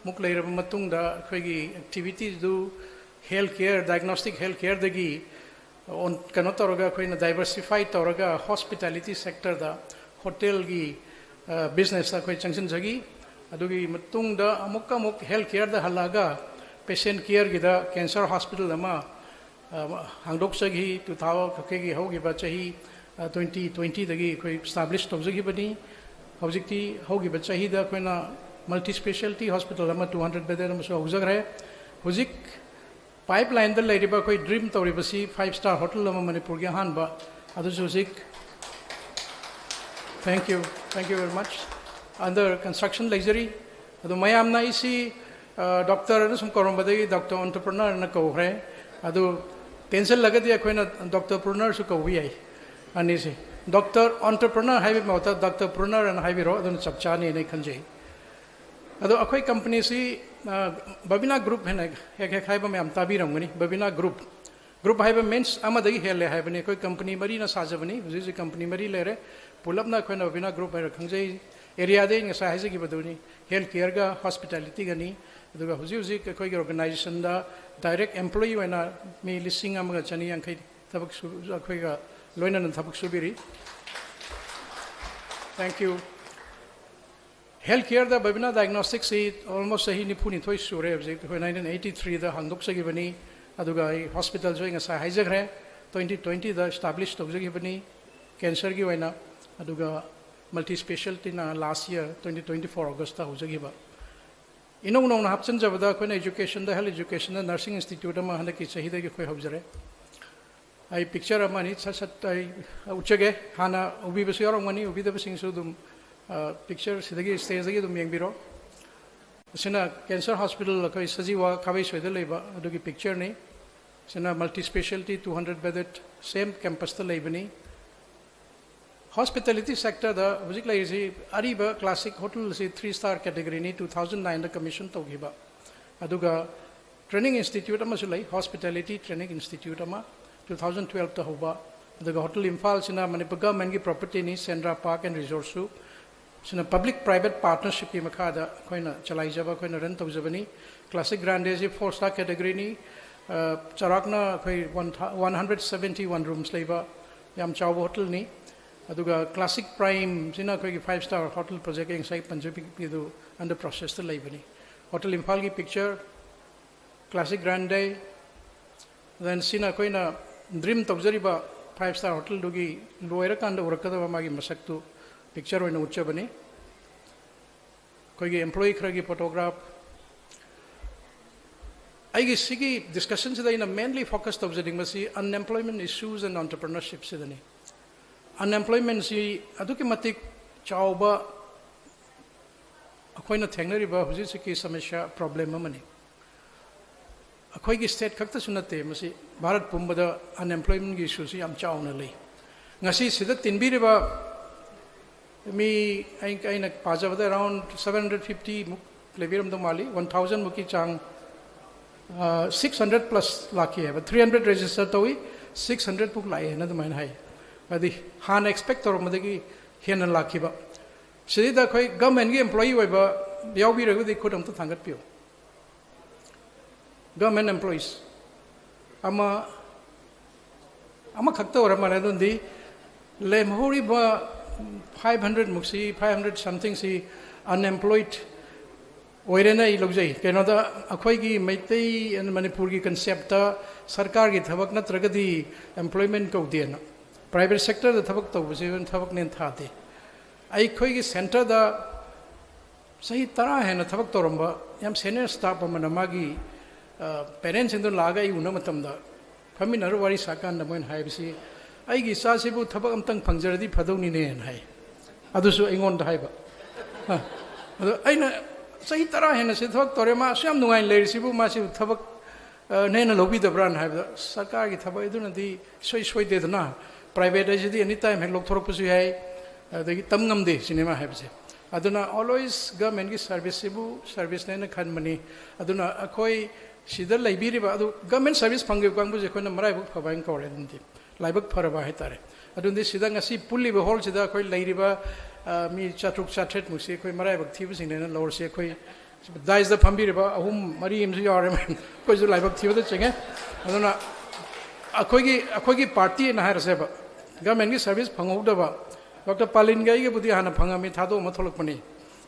ꯃꯨꯛ ꯂꯩꯔꯕ ꯃꯇꯨꯡꯗ ꯑꯩꯈꯣꯏꯒꯤ activityꯗꯨ health care, diagnostic health careꯗꯒꯤ on-, ꯀꯩꯅꯣ ꯇꯧꯔꯒ ꯑꯩꯈꯣꯏꯅ diversify ꯇꯧꯔꯒ hospitality sectorꯗ hotelꯒꯤ, ꯑ, businessꯇ ꯑꯩꯈꯣꯏ ꯆꯪꯁꯤꯟꯖꯈꯤ꯫ ꯑꯗꯨꯒꯤ ꯃꯇꯨꯡꯗ ꯑꯃꯨꯛꯀ ꯑꯃꯨꯛ health careꯗ ꯍꯜꯂꯛꯑꯒ patient careꯒꯤꯗ cancer hospital ꯑꯃ, ꯑ, ꯍꯥꯡꯗꯣꯛꯆꯈꯤ꯫ Two thousand, ꯑꯩꯈꯣꯏꯒꯤ ꯍꯧꯈꯤꯕ ꯆꯍꯤ, ꯑ, twenty twentyꯗꯒꯤ ꯑꯩꯈꯣꯏ establish ꯇꯧꯖꯈꯤꯕꯅꯤ꯫ ꯍꯧꯖꯤꯛꯇꯤ ꯍꯧꯈꯤꯕ ꯆꯍꯤꯗ ꯑꯩꯈꯣꯏꯅ multi speciality hospital ꯑꯃ two hundred bedded ꯑꯃꯁꯨ ꯍꯧꯖꯈ꯭ꯔꯦ꯫ ꯍꯧꯖꯤꯛ pipelineꯗ ꯂꯩꯔꯤꯕ ꯑꯩꯈꯣꯏ dream ꯇꯧꯔꯤꯕꯁꯤ five star hotel ꯑꯃ ꯃꯅꯤꯄꯨꯔꯒꯤ ꯑꯍꯥꯟꯕ, ꯑꯗꯨꯁꯨ ꯍꯧꯖꯤꯛ, thank you, thank you very much, under construction ꯂꯩꯖꯔꯤ꯫ ꯑꯗꯨ ꯃꯌꯥꯝꯅ ꯑꯩꯁꯤ, ꯑ, doctor ꯑꯅ ꯁꯨꯝ ꯀꯧꯔꯝꯕꯗꯒꯤ doctor entrepreneur ꯑꯅ ꯀꯧꯈ꯭ꯔꯦ꯫ ꯑꯗꯨ ꯇꯦꯟꯁꯤꯜꯂꯒꯗꯤ ꯑꯩꯈꯣꯏꯅ doctor preneurꯁꯨ ꯀꯧꯕ ꯌꯥꯏ꯫ ꯑꯅꯤꯁꯤ doctor entrepreneur ꯍꯥꯏꯕꯒꯤ ꯃꯍꯨꯠꯇ doctor preneurꯑꯅ ꯍꯥꯏꯕꯤꯔꯣ, ꯑꯗꯨꯅ ꯆꯞ ꯆꯥꯅꯤꯅ ꯑꯩ ꯈꯟꯖꯩ꯫ ꯑꯗꯣ ꯑꯩꯈꯣꯏ companyꯁꯤ, ꯑ, Babina Group ꯍꯥꯏꯅ ꯍꯦꯛ ꯍꯦꯛ ꯍꯥꯏꯕ ꯃꯌꯥꯝ ꯇꯥꯕꯤꯔꯝꯒꯅꯤ꯫ Babina Group, group ꯍꯥꯏꯕ means ꯑꯃꯗꯒꯤ ꯍꯦꯜꯂꯦ ꯍꯥꯏꯕꯅꯤ꯫ ꯑꯩꯈꯣꯏ company ꯃꯔꯤꯅ ꯁꯥꯖꯕꯅꯤ꯫ ꯍꯧꯖꯤꯛ ꯍꯧꯖꯤꯛ company ꯃꯔꯤ ꯂꯩꯔꯦ꯫ ꯄꯨꯂꯞꯅ ꯑꯩꯈꯣꯏꯅ Babina Group ꯍꯥꯏꯅ ꯈꯪꯖꯩ꯫ Areaꯗ ꯑꯩ ꯉꯁꯥꯏ ꯍꯥꯏꯖꯈꯤꯕꯗꯨꯅꯤ, health careꯒ hospitalityꯒꯅꯤ꯫ ꯑꯗꯨꯒ ꯍꯧꯖꯤꯛ ꯍꯧꯖꯤꯛ ꯑꯩꯈꯣꯏꯒꯤ organizationꯗ direct employee ꯑꯣꯏꯅ ꯃꯤ ꯂꯤꯁꯤꯡ ꯑꯃꯒ ꯆꯅꯤ ꯌꯥꯡꯈꯩ ꯊꯕꯛ ꯁꯨ-, ꯑꯩꯈꯣꯏꯒ ꯂꯣꯏꯅꯅ ꯊꯕꯛ ꯁꯨꯕꯤꯔꯤ꯫ Thank you. Health careꯗ Babina Diagnosticsꯁꯤ almost ꯆꯍꯤ ꯅꯤꯐꯨꯅꯤꯊꯣꯏ ꯁꯨꯔꯦ꯫ ꯍꯧꯖꯤꯛ ꯑꯩꯈꯣꯏ nineteen eighty threeꯗ ꯍꯥꯡꯗꯣꯛꯆꯈꯤꯕꯅꯤ꯫ ꯑꯗꯨꯒ ꯑꯩ hospitalꯁꯨ ꯑꯩ ꯉꯁꯥꯏ ꯍꯥꯏꯖꯈ꯭ꯔꯦ, twenty twentyꯗ establish ꯇꯧꯖꯈꯤꯕꯅꯤ cancerꯒꯤ ꯑꯣꯏꯅ꯫ ꯑꯗꯨꯒ multi specialityꯅ last year twenty twenty four Augustꯇ ꯍꯧꯖꯈꯤꯕ꯫ ꯏꯅꯧ ꯅꯧꯅ ꯍꯥꯞꯆꯤꯟꯖꯕꯗ ꯑꯩꯈꯣꯏꯅ educationꯗ, health educationꯗ nursing institute ꯑꯃ ꯍꯟꯗꯛꯀꯤ ꯆꯍꯤꯗꯒꯤ ꯑꯩꯈꯣꯏ ꯍꯧꯖꯔꯦ꯫ ꯑꯩ ꯄꯤꯛꯆꯔ ꯑꯃ ꯑꯅꯤ ꯁꯠ ꯁꯠ ꯑꯩ ꯎꯠꯆꯒꯦ꯫ ꯍꯥꯟꯅ ꯎꯕꯤꯕꯁꯨ ꯌꯥꯎꯔꯝꯒꯅꯤ, ꯎꯕꯤꯗꯕꯁꯤꯡꯁꯨ ꯑꯗꯨꯝ, ꯑ, ꯄꯤꯛꯆꯔ ꯁꯤꯗꯒꯤ, ꯁ꯭ꯇꯦꯖꯇꯒꯤ ꯑꯗꯨꯝ ꯌꯦꯡꯕꯤꯔꯣ꯫ ꯑꯁꯤꯅ ꯀꯦꯟꯁꯔ ꯍꯣꯁꯄꯤꯇꯥꯜ, ꯑꯩꯈꯣꯏ ꯁꯖꯤꯋꯥ ꯈꯥꯕꯩꯁꯣꯏꯗ ꯂꯩꯕ, ꯑꯗꯨꯒꯤ ꯄꯤꯛꯆꯔꯅꯤ꯫ ꯁꯤꯅ multi speciality two hundred bedded same campusꯇ ꯂꯩꯕꯅꯤ꯫ ꯍꯣꯁꯄꯤꯇꯥꯂꯤꯇꯤ ꯁꯦꯛꯇꯔꯗ ꯍꯧꯖꯤꯛ ꯂꯩꯔꯤꯁꯤ, ꯑꯔꯤꯕ ꯀ꯭ꯂꯥꯁꯤꯛ ꯍꯣꯇꯦꯜ ꯑꯁꯤ three star categoryꯅꯤ, two thousand nineꯗ commission ꯇꯧꯈꯤꯕ꯫ ꯑꯗꯨꯒ training institute ꯑꯃꯁꯨ ꯂꯩ, hospitality training institute ꯑꯃ, two thousand twelveꯇ ꯍꯧꯕ꯫ ꯑꯗꯨꯒ ꯍꯣꯇꯦꯜ ꯏꯝꯐꯥꯜꯁꯤꯅ ꯃꯅꯤꯄꯨꯔ ꯒꯚꯔꯟꯃꯦꯟꯠꯀꯤ propertyꯅꯤ, ꯁꯦꯟꯗ꯭ꯔꯥ ꯄꯥꯔꯛ ꯑꯦꯟ ꯔꯤꯖꯣꯔꯠꯁꯨ꯫ ꯁꯤꯅ public private partnershipꯀꯤ ꯃꯈꯥꯗ ꯑꯩꯈꯣꯏꯅ ꯆꯂꯥꯏꯖꯕ, ꯑꯩꯈꯣꯏꯅ run ꯇꯧꯖꯕꯅꯤ꯫ ꯀ꯭ꯂꯥꯁꯤꯛ ꯒ꯭ꯔꯥꯟꯗꯦꯁꯤ four star categoryꯅꯤ꯫ ꯑ, ꯆꯥꯎꯔꯥꯛꯅ ꯑꯩꯈꯣꯏ one thou-, one hundred seventy one rooms ꯂꯩꯕ ꯌꯥꯝ ꯆꯥꯎꯕ ꯍꯣꯇꯦꯜꯅꯤ꯫ ꯑꯗꯨꯒ ꯀ꯭ꯂꯥꯁꯤꯛ ꯄ꯭ꯔꯥꯏꯝꯁꯤꯅ ꯑꯩꯈꯣꯏꯒꯤ five star hotel project ꯑꯩ ꯉꯁꯥꯏ ꯄꯟꯖꯕꯤꯗꯨ under processꯇ ꯂꯩꯕꯅꯤ꯫ ꯍꯣꯇꯦꯜ ꯏꯝꯐꯥꯜꯒꯤ ꯄꯤꯛꯆꯔ, ꯀ꯭ꯂꯥꯁꯤꯛ ꯒ꯭ꯔꯥꯟꯗꯦ, then ꯁꯤꯅ ꯑꯩꯈꯣꯏꯅ dream ꯇꯧꯖꯔꯤꯕ five star hotelꯗꯨꯒꯤ ꯂꯣꯏꯔꯀꯥꯟꯗ ꯎꯔꯛꯀꯗꯕ ꯃꯥꯒꯤ ꯃꯁꯛꯇꯨ ꯄꯤꯛꯆꯔ ꯑꯣꯏꯅ ꯎꯠꯆꯕꯅꯤ꯫ ꯑꯩꯈꯣꯏꯒꯤ employee ꯈꯔꯒꯤ photograph꯫ ꯑꯩꯒꯤ ꯁꯤꯒꯤ discussionꯁꯤꯗ ꯑꯩꯅ mainly focus ꯇꯧꯖꯅꯤꯡꯕꯁꯤ unemployment issues and entrepreneurshipꯁꯤꯗꯅꯤ꯫ Unemploymentꯁꯤ ꯑꯗꯨꯛꯀꯤ ꯃꯇꯤꯛ ꯆꯥꯎꯕ ꯑꯩꯈꯣꯏꯅ ꯊꯦꯡꯅꯔꯤꯕ ꯍꯧꯖꯤꯛ ꯍꯧꯖꯤꯛꯀꯤ ꯁꯃꯁ꯭ꯌꯥ, problem ꯑꯃꯅꯤ꯫ ꯑꯩꯈꯣꯏꯒꯤ state ꯈꯛꯇꯁꯨ ꯅꯠꯇꯦ, ꯃꯁꯤ ꯚꯥꯔꯠ ꯄꯨꯝꯕꯗ unemploymentꯀꯤ issueꯁꯤ ꯌꯥꯝ ꯆꯥꯎꯅ ꯂꯩ꯫ ꯉꯁꯤ ꯁꯤꯗ ꯇꯤꯟꯕꯤꯔꯤꯕ ꯃꯤ, ꯑꯩ-, ꯑꯩꯅ ꯄꯥꯖꯕꯗ around seven hundred fiftyꯃꯨꯛ ꯂꯩꯕꯤꯔꯝꯗꯧ ꯃꯥꯜꯂꯤ, one thousandꯃꯨꯛꯀꯤ ꯆꯥꯡ꯫ ꯑ, six hundred plus ꯂꯥꯛꯈꯤ ꯍꯥꯏꯕ, three hundred register ꯇꯧꯏ, six hundred ꯐꯥꯎ ꯂꯥꯛꯑꯦ ꯍꯥꯏꯅ ꯑꯗꯨꯃꯥꯏꯅ ꯍꯥꯏ꯫ ꯑꯗꯨꯗꯤ ꯍꯥꯟꯅ expect ꯇꯧꯔꯝꯕꯗꯒꯤ ꯍꯦꯟꯅ ꯂꯥꯛꯈꯤꯕ꯫ ꯁꯤꯗꯩꯗ ꯑꯩꯈꯣꯏ governmentꯀꯤ employee ꯑꯣꯏꯕ ꯌꯥꯎꯕꯤꯔꯒꯗꯤ ꯈꯨꯠ ꯑꯝꯇ ꯊꯥꯡꯒꯠꯄꯤꯌꯨ꯫ Government employees ꯑꯃ, ꯑꯃꯈꯛꯇ ꯑꯣꯏꯔ ꯃꯥꯜꯂꯦ꯫ ꯑꯗꯨꯅꯗꯤ ꯂꯦꯝꯍꯧꯔꯤꯕ five hundredꯃꯨꯛꯁꯤ, five hundred somethingꯁꯤ unemployed ꯑꯣꯏꯔꯦꯅ ꯑꯩ ꯂꯧꯖꯩ꯫ ꯀꯩꯅꯣꯗ, ꯑꯩꯈꯣꯏꯒꯤ ꯃꯩꯇꯩ and ꯃꯅꯤꯄꯨꯔꯒꯤ conceptꯇ ꯁꯔꯀꯥꯔꯒꯤ ꯊꯕꯛ ꯅꯠꯇ꯭ꯔꯒꯗꯤ employment ꯀꯧꯗꯦꯅ, private sectorꯗ ꯊꯕꯛ ꯇꯧꯕꯁꯦ ꯊꯕꯛꯅꯦꯅ ꯊꯥꯗꯦ꯫ ꯑꯩꯈꯣꯏꯒꯤ centreꯗ ꯆꯍꯤ ꯇꯔꯥ ꯍꯦꯟꯅ ꯊꯕꯛ ꯇꯧꯔꯝꯕ ꯌꯥꯝ senior staff ꯑꯃꯅ ꯃꯥꯒꯤ, ꯑ, parentsꯁꯤꯡꯗꯨ ꯂꯥꯛꯑꯒ ꯑꯩ ꯎꯅꯕ ꯃꯇꯝꯗ, ꯐꯝꯃꯤꯟꯅꯔ ꯋꯥꯔꯤ ꯁꯥꯀꯥꯟꯗ ꯃꯣꯏꯅ ꯍꯥꯏꯕꯁꯤ, "ꯑꯩꯒꯤ ꯏꯆꯥꯁꯤꯕꯨ ꯊꯕꯛ ꯑꯝꯇꯪ ꯐꯪꯖꯔꯗꯤ ꯐꯗꯧꯅꯤꯅꯦꯅ" ꯍꯥꯏ꯫ ꯑꯗꯨꯁꯨ ꯑꯩꯉꯣꯟꯗ ꯍꯥꯏꯕ꯫ ꯑ, ꯑꯗꯣ ꯑꯩꯅ ꯆꯍꯤ ꯇꯔꯥ ꯍꯦꯟꯅ ꯁꯤ ꯊꯕꯛ ꯇꯧꯔꯦ, ꯃꯥ ꯑꯁꯨꯛ ꯌꯥꯝ ꯅꯨꯡꯉꯥꯏꯅ ꯂꯩꯔꯤꯁꯤꯕꯨ ꯃꯥꯁꯤꯕꯨ ꯊꯕꯛ, ꯑ, ꯅꯦꯅ ꯂꯧꯕꯤꯗꯕ꯭ꯔꯥꯅ ꯍꯥꯏꯕꯗ, "ꯁꯔꯀꯥꯔꯒꯤ ꯊꯕꯛ ꯑꯗꯨꯅꯗꯤ ꯏꯁꯣꯏ ꯁꯣꯏꯗꯦꯗꯅ, private ꯍꯥꯏꯁꯤꯗꯤ any time ꯍꯦꯛ ꯂꯧꯊꯣꯔꯛꯄꯁꯨ ꯌꯥꯏ, ꯑꯗꯒꯤ ꯇꯝ ꯉꯝꯗꯦ" ꯁꯤꯅꯦ ꯃꯥ ꯍꯥꯏꯕꯁꯦ꯫ ꯑꯗꯨꯅ always governmentꯀꯤ serviceꯁꯤꯕꯨ serviceꯅꯦꯅ ꯈꯟꯕꯅꯤ꯫ ꯑꯗꯨꯅ ꯑꯩꯈꯣꯏ ꯁꯤꯗ ꯂꯩꯕꯤꯔꯤꯕ ꯑꯗꯨ government service ꯐꯪꯈꯤꯕ ꯀꯥꯡꯕꯨꯁꯦ ꯑꯩꯈꯣꯏꯅ ꯃꯔꯥꯏꯕꯛ ꯐꯕ ꯍꯥꯏꯅ ꯀꯧꯔꯦ꯫ ꯑꯗꯨꯗꯤ ꯂꯥꯏꯕꯛ ꯐꯔꯕ ꯍꯥꯏꯇꯥꯔꯦ꯫ ꯑꯗꯨꯗꯤ ꯁꯤꯗ ꯉꯁꯤ ꯄꯨꯜꯂꯤꯕ hallꯁꯤꯗ ꯑꯩꯈꯣꯏ ꯂꯩꯔꯤꯕ, ꯑ, ꯃꯤ ꯆꯥꯇ꯭ꯔꯨꯛ ꯆꯥꯇ꯭ꯔꯦꯠꯃꯨꯛꯁꯤ ꯑꯩꯈꯣꯏ ꯃꯔꯥꯏꯕꯛ ꯊꯤꯕꯁꯤꯡꯅꯦꯅ ꯂꯧꯔꯁꯤ꯫ ꯑꯩꯈꯣꯏ dais ꯐꯝꯕꯤꯔꯤꯕ ꯑꯍꯨꯝ ꯃꯔꯤ ꯑꯃꯁꯨ ꯌꯥꯎꯔꯦ, ꯑꯩꯈꯣꯏꯁꯨ ꯂꯥꯏꯕꯛ ꯊꯤꯕꯗ ꯆꯤꯡꯉꯦ꯫ ꯑꯗꯨꯅ ꯑꯩꯈꯣꯏꯒꯤ, ꯑꯩꯈꯣꯏꯒꯤ partyꯅ ꯍꯥꯏꯔꯁꯦꯕ, governmentꯀꯤ service ꯐꯪꯍꯧꯗꯕ, ꯗꯣꯛꯇꯔ ꯄꯥꯂꯤꯟꯒ ꯑꯩꯒꯕꯨꯗꯤ ꯍꯥꯟꯅ ꯐꯪꯉꯝꯃꯤ, ꯊꯥꯗꯣꯛꯑꯝꯃ ꯊꯣꯛꯂꯛꯄꯅꯤ꯫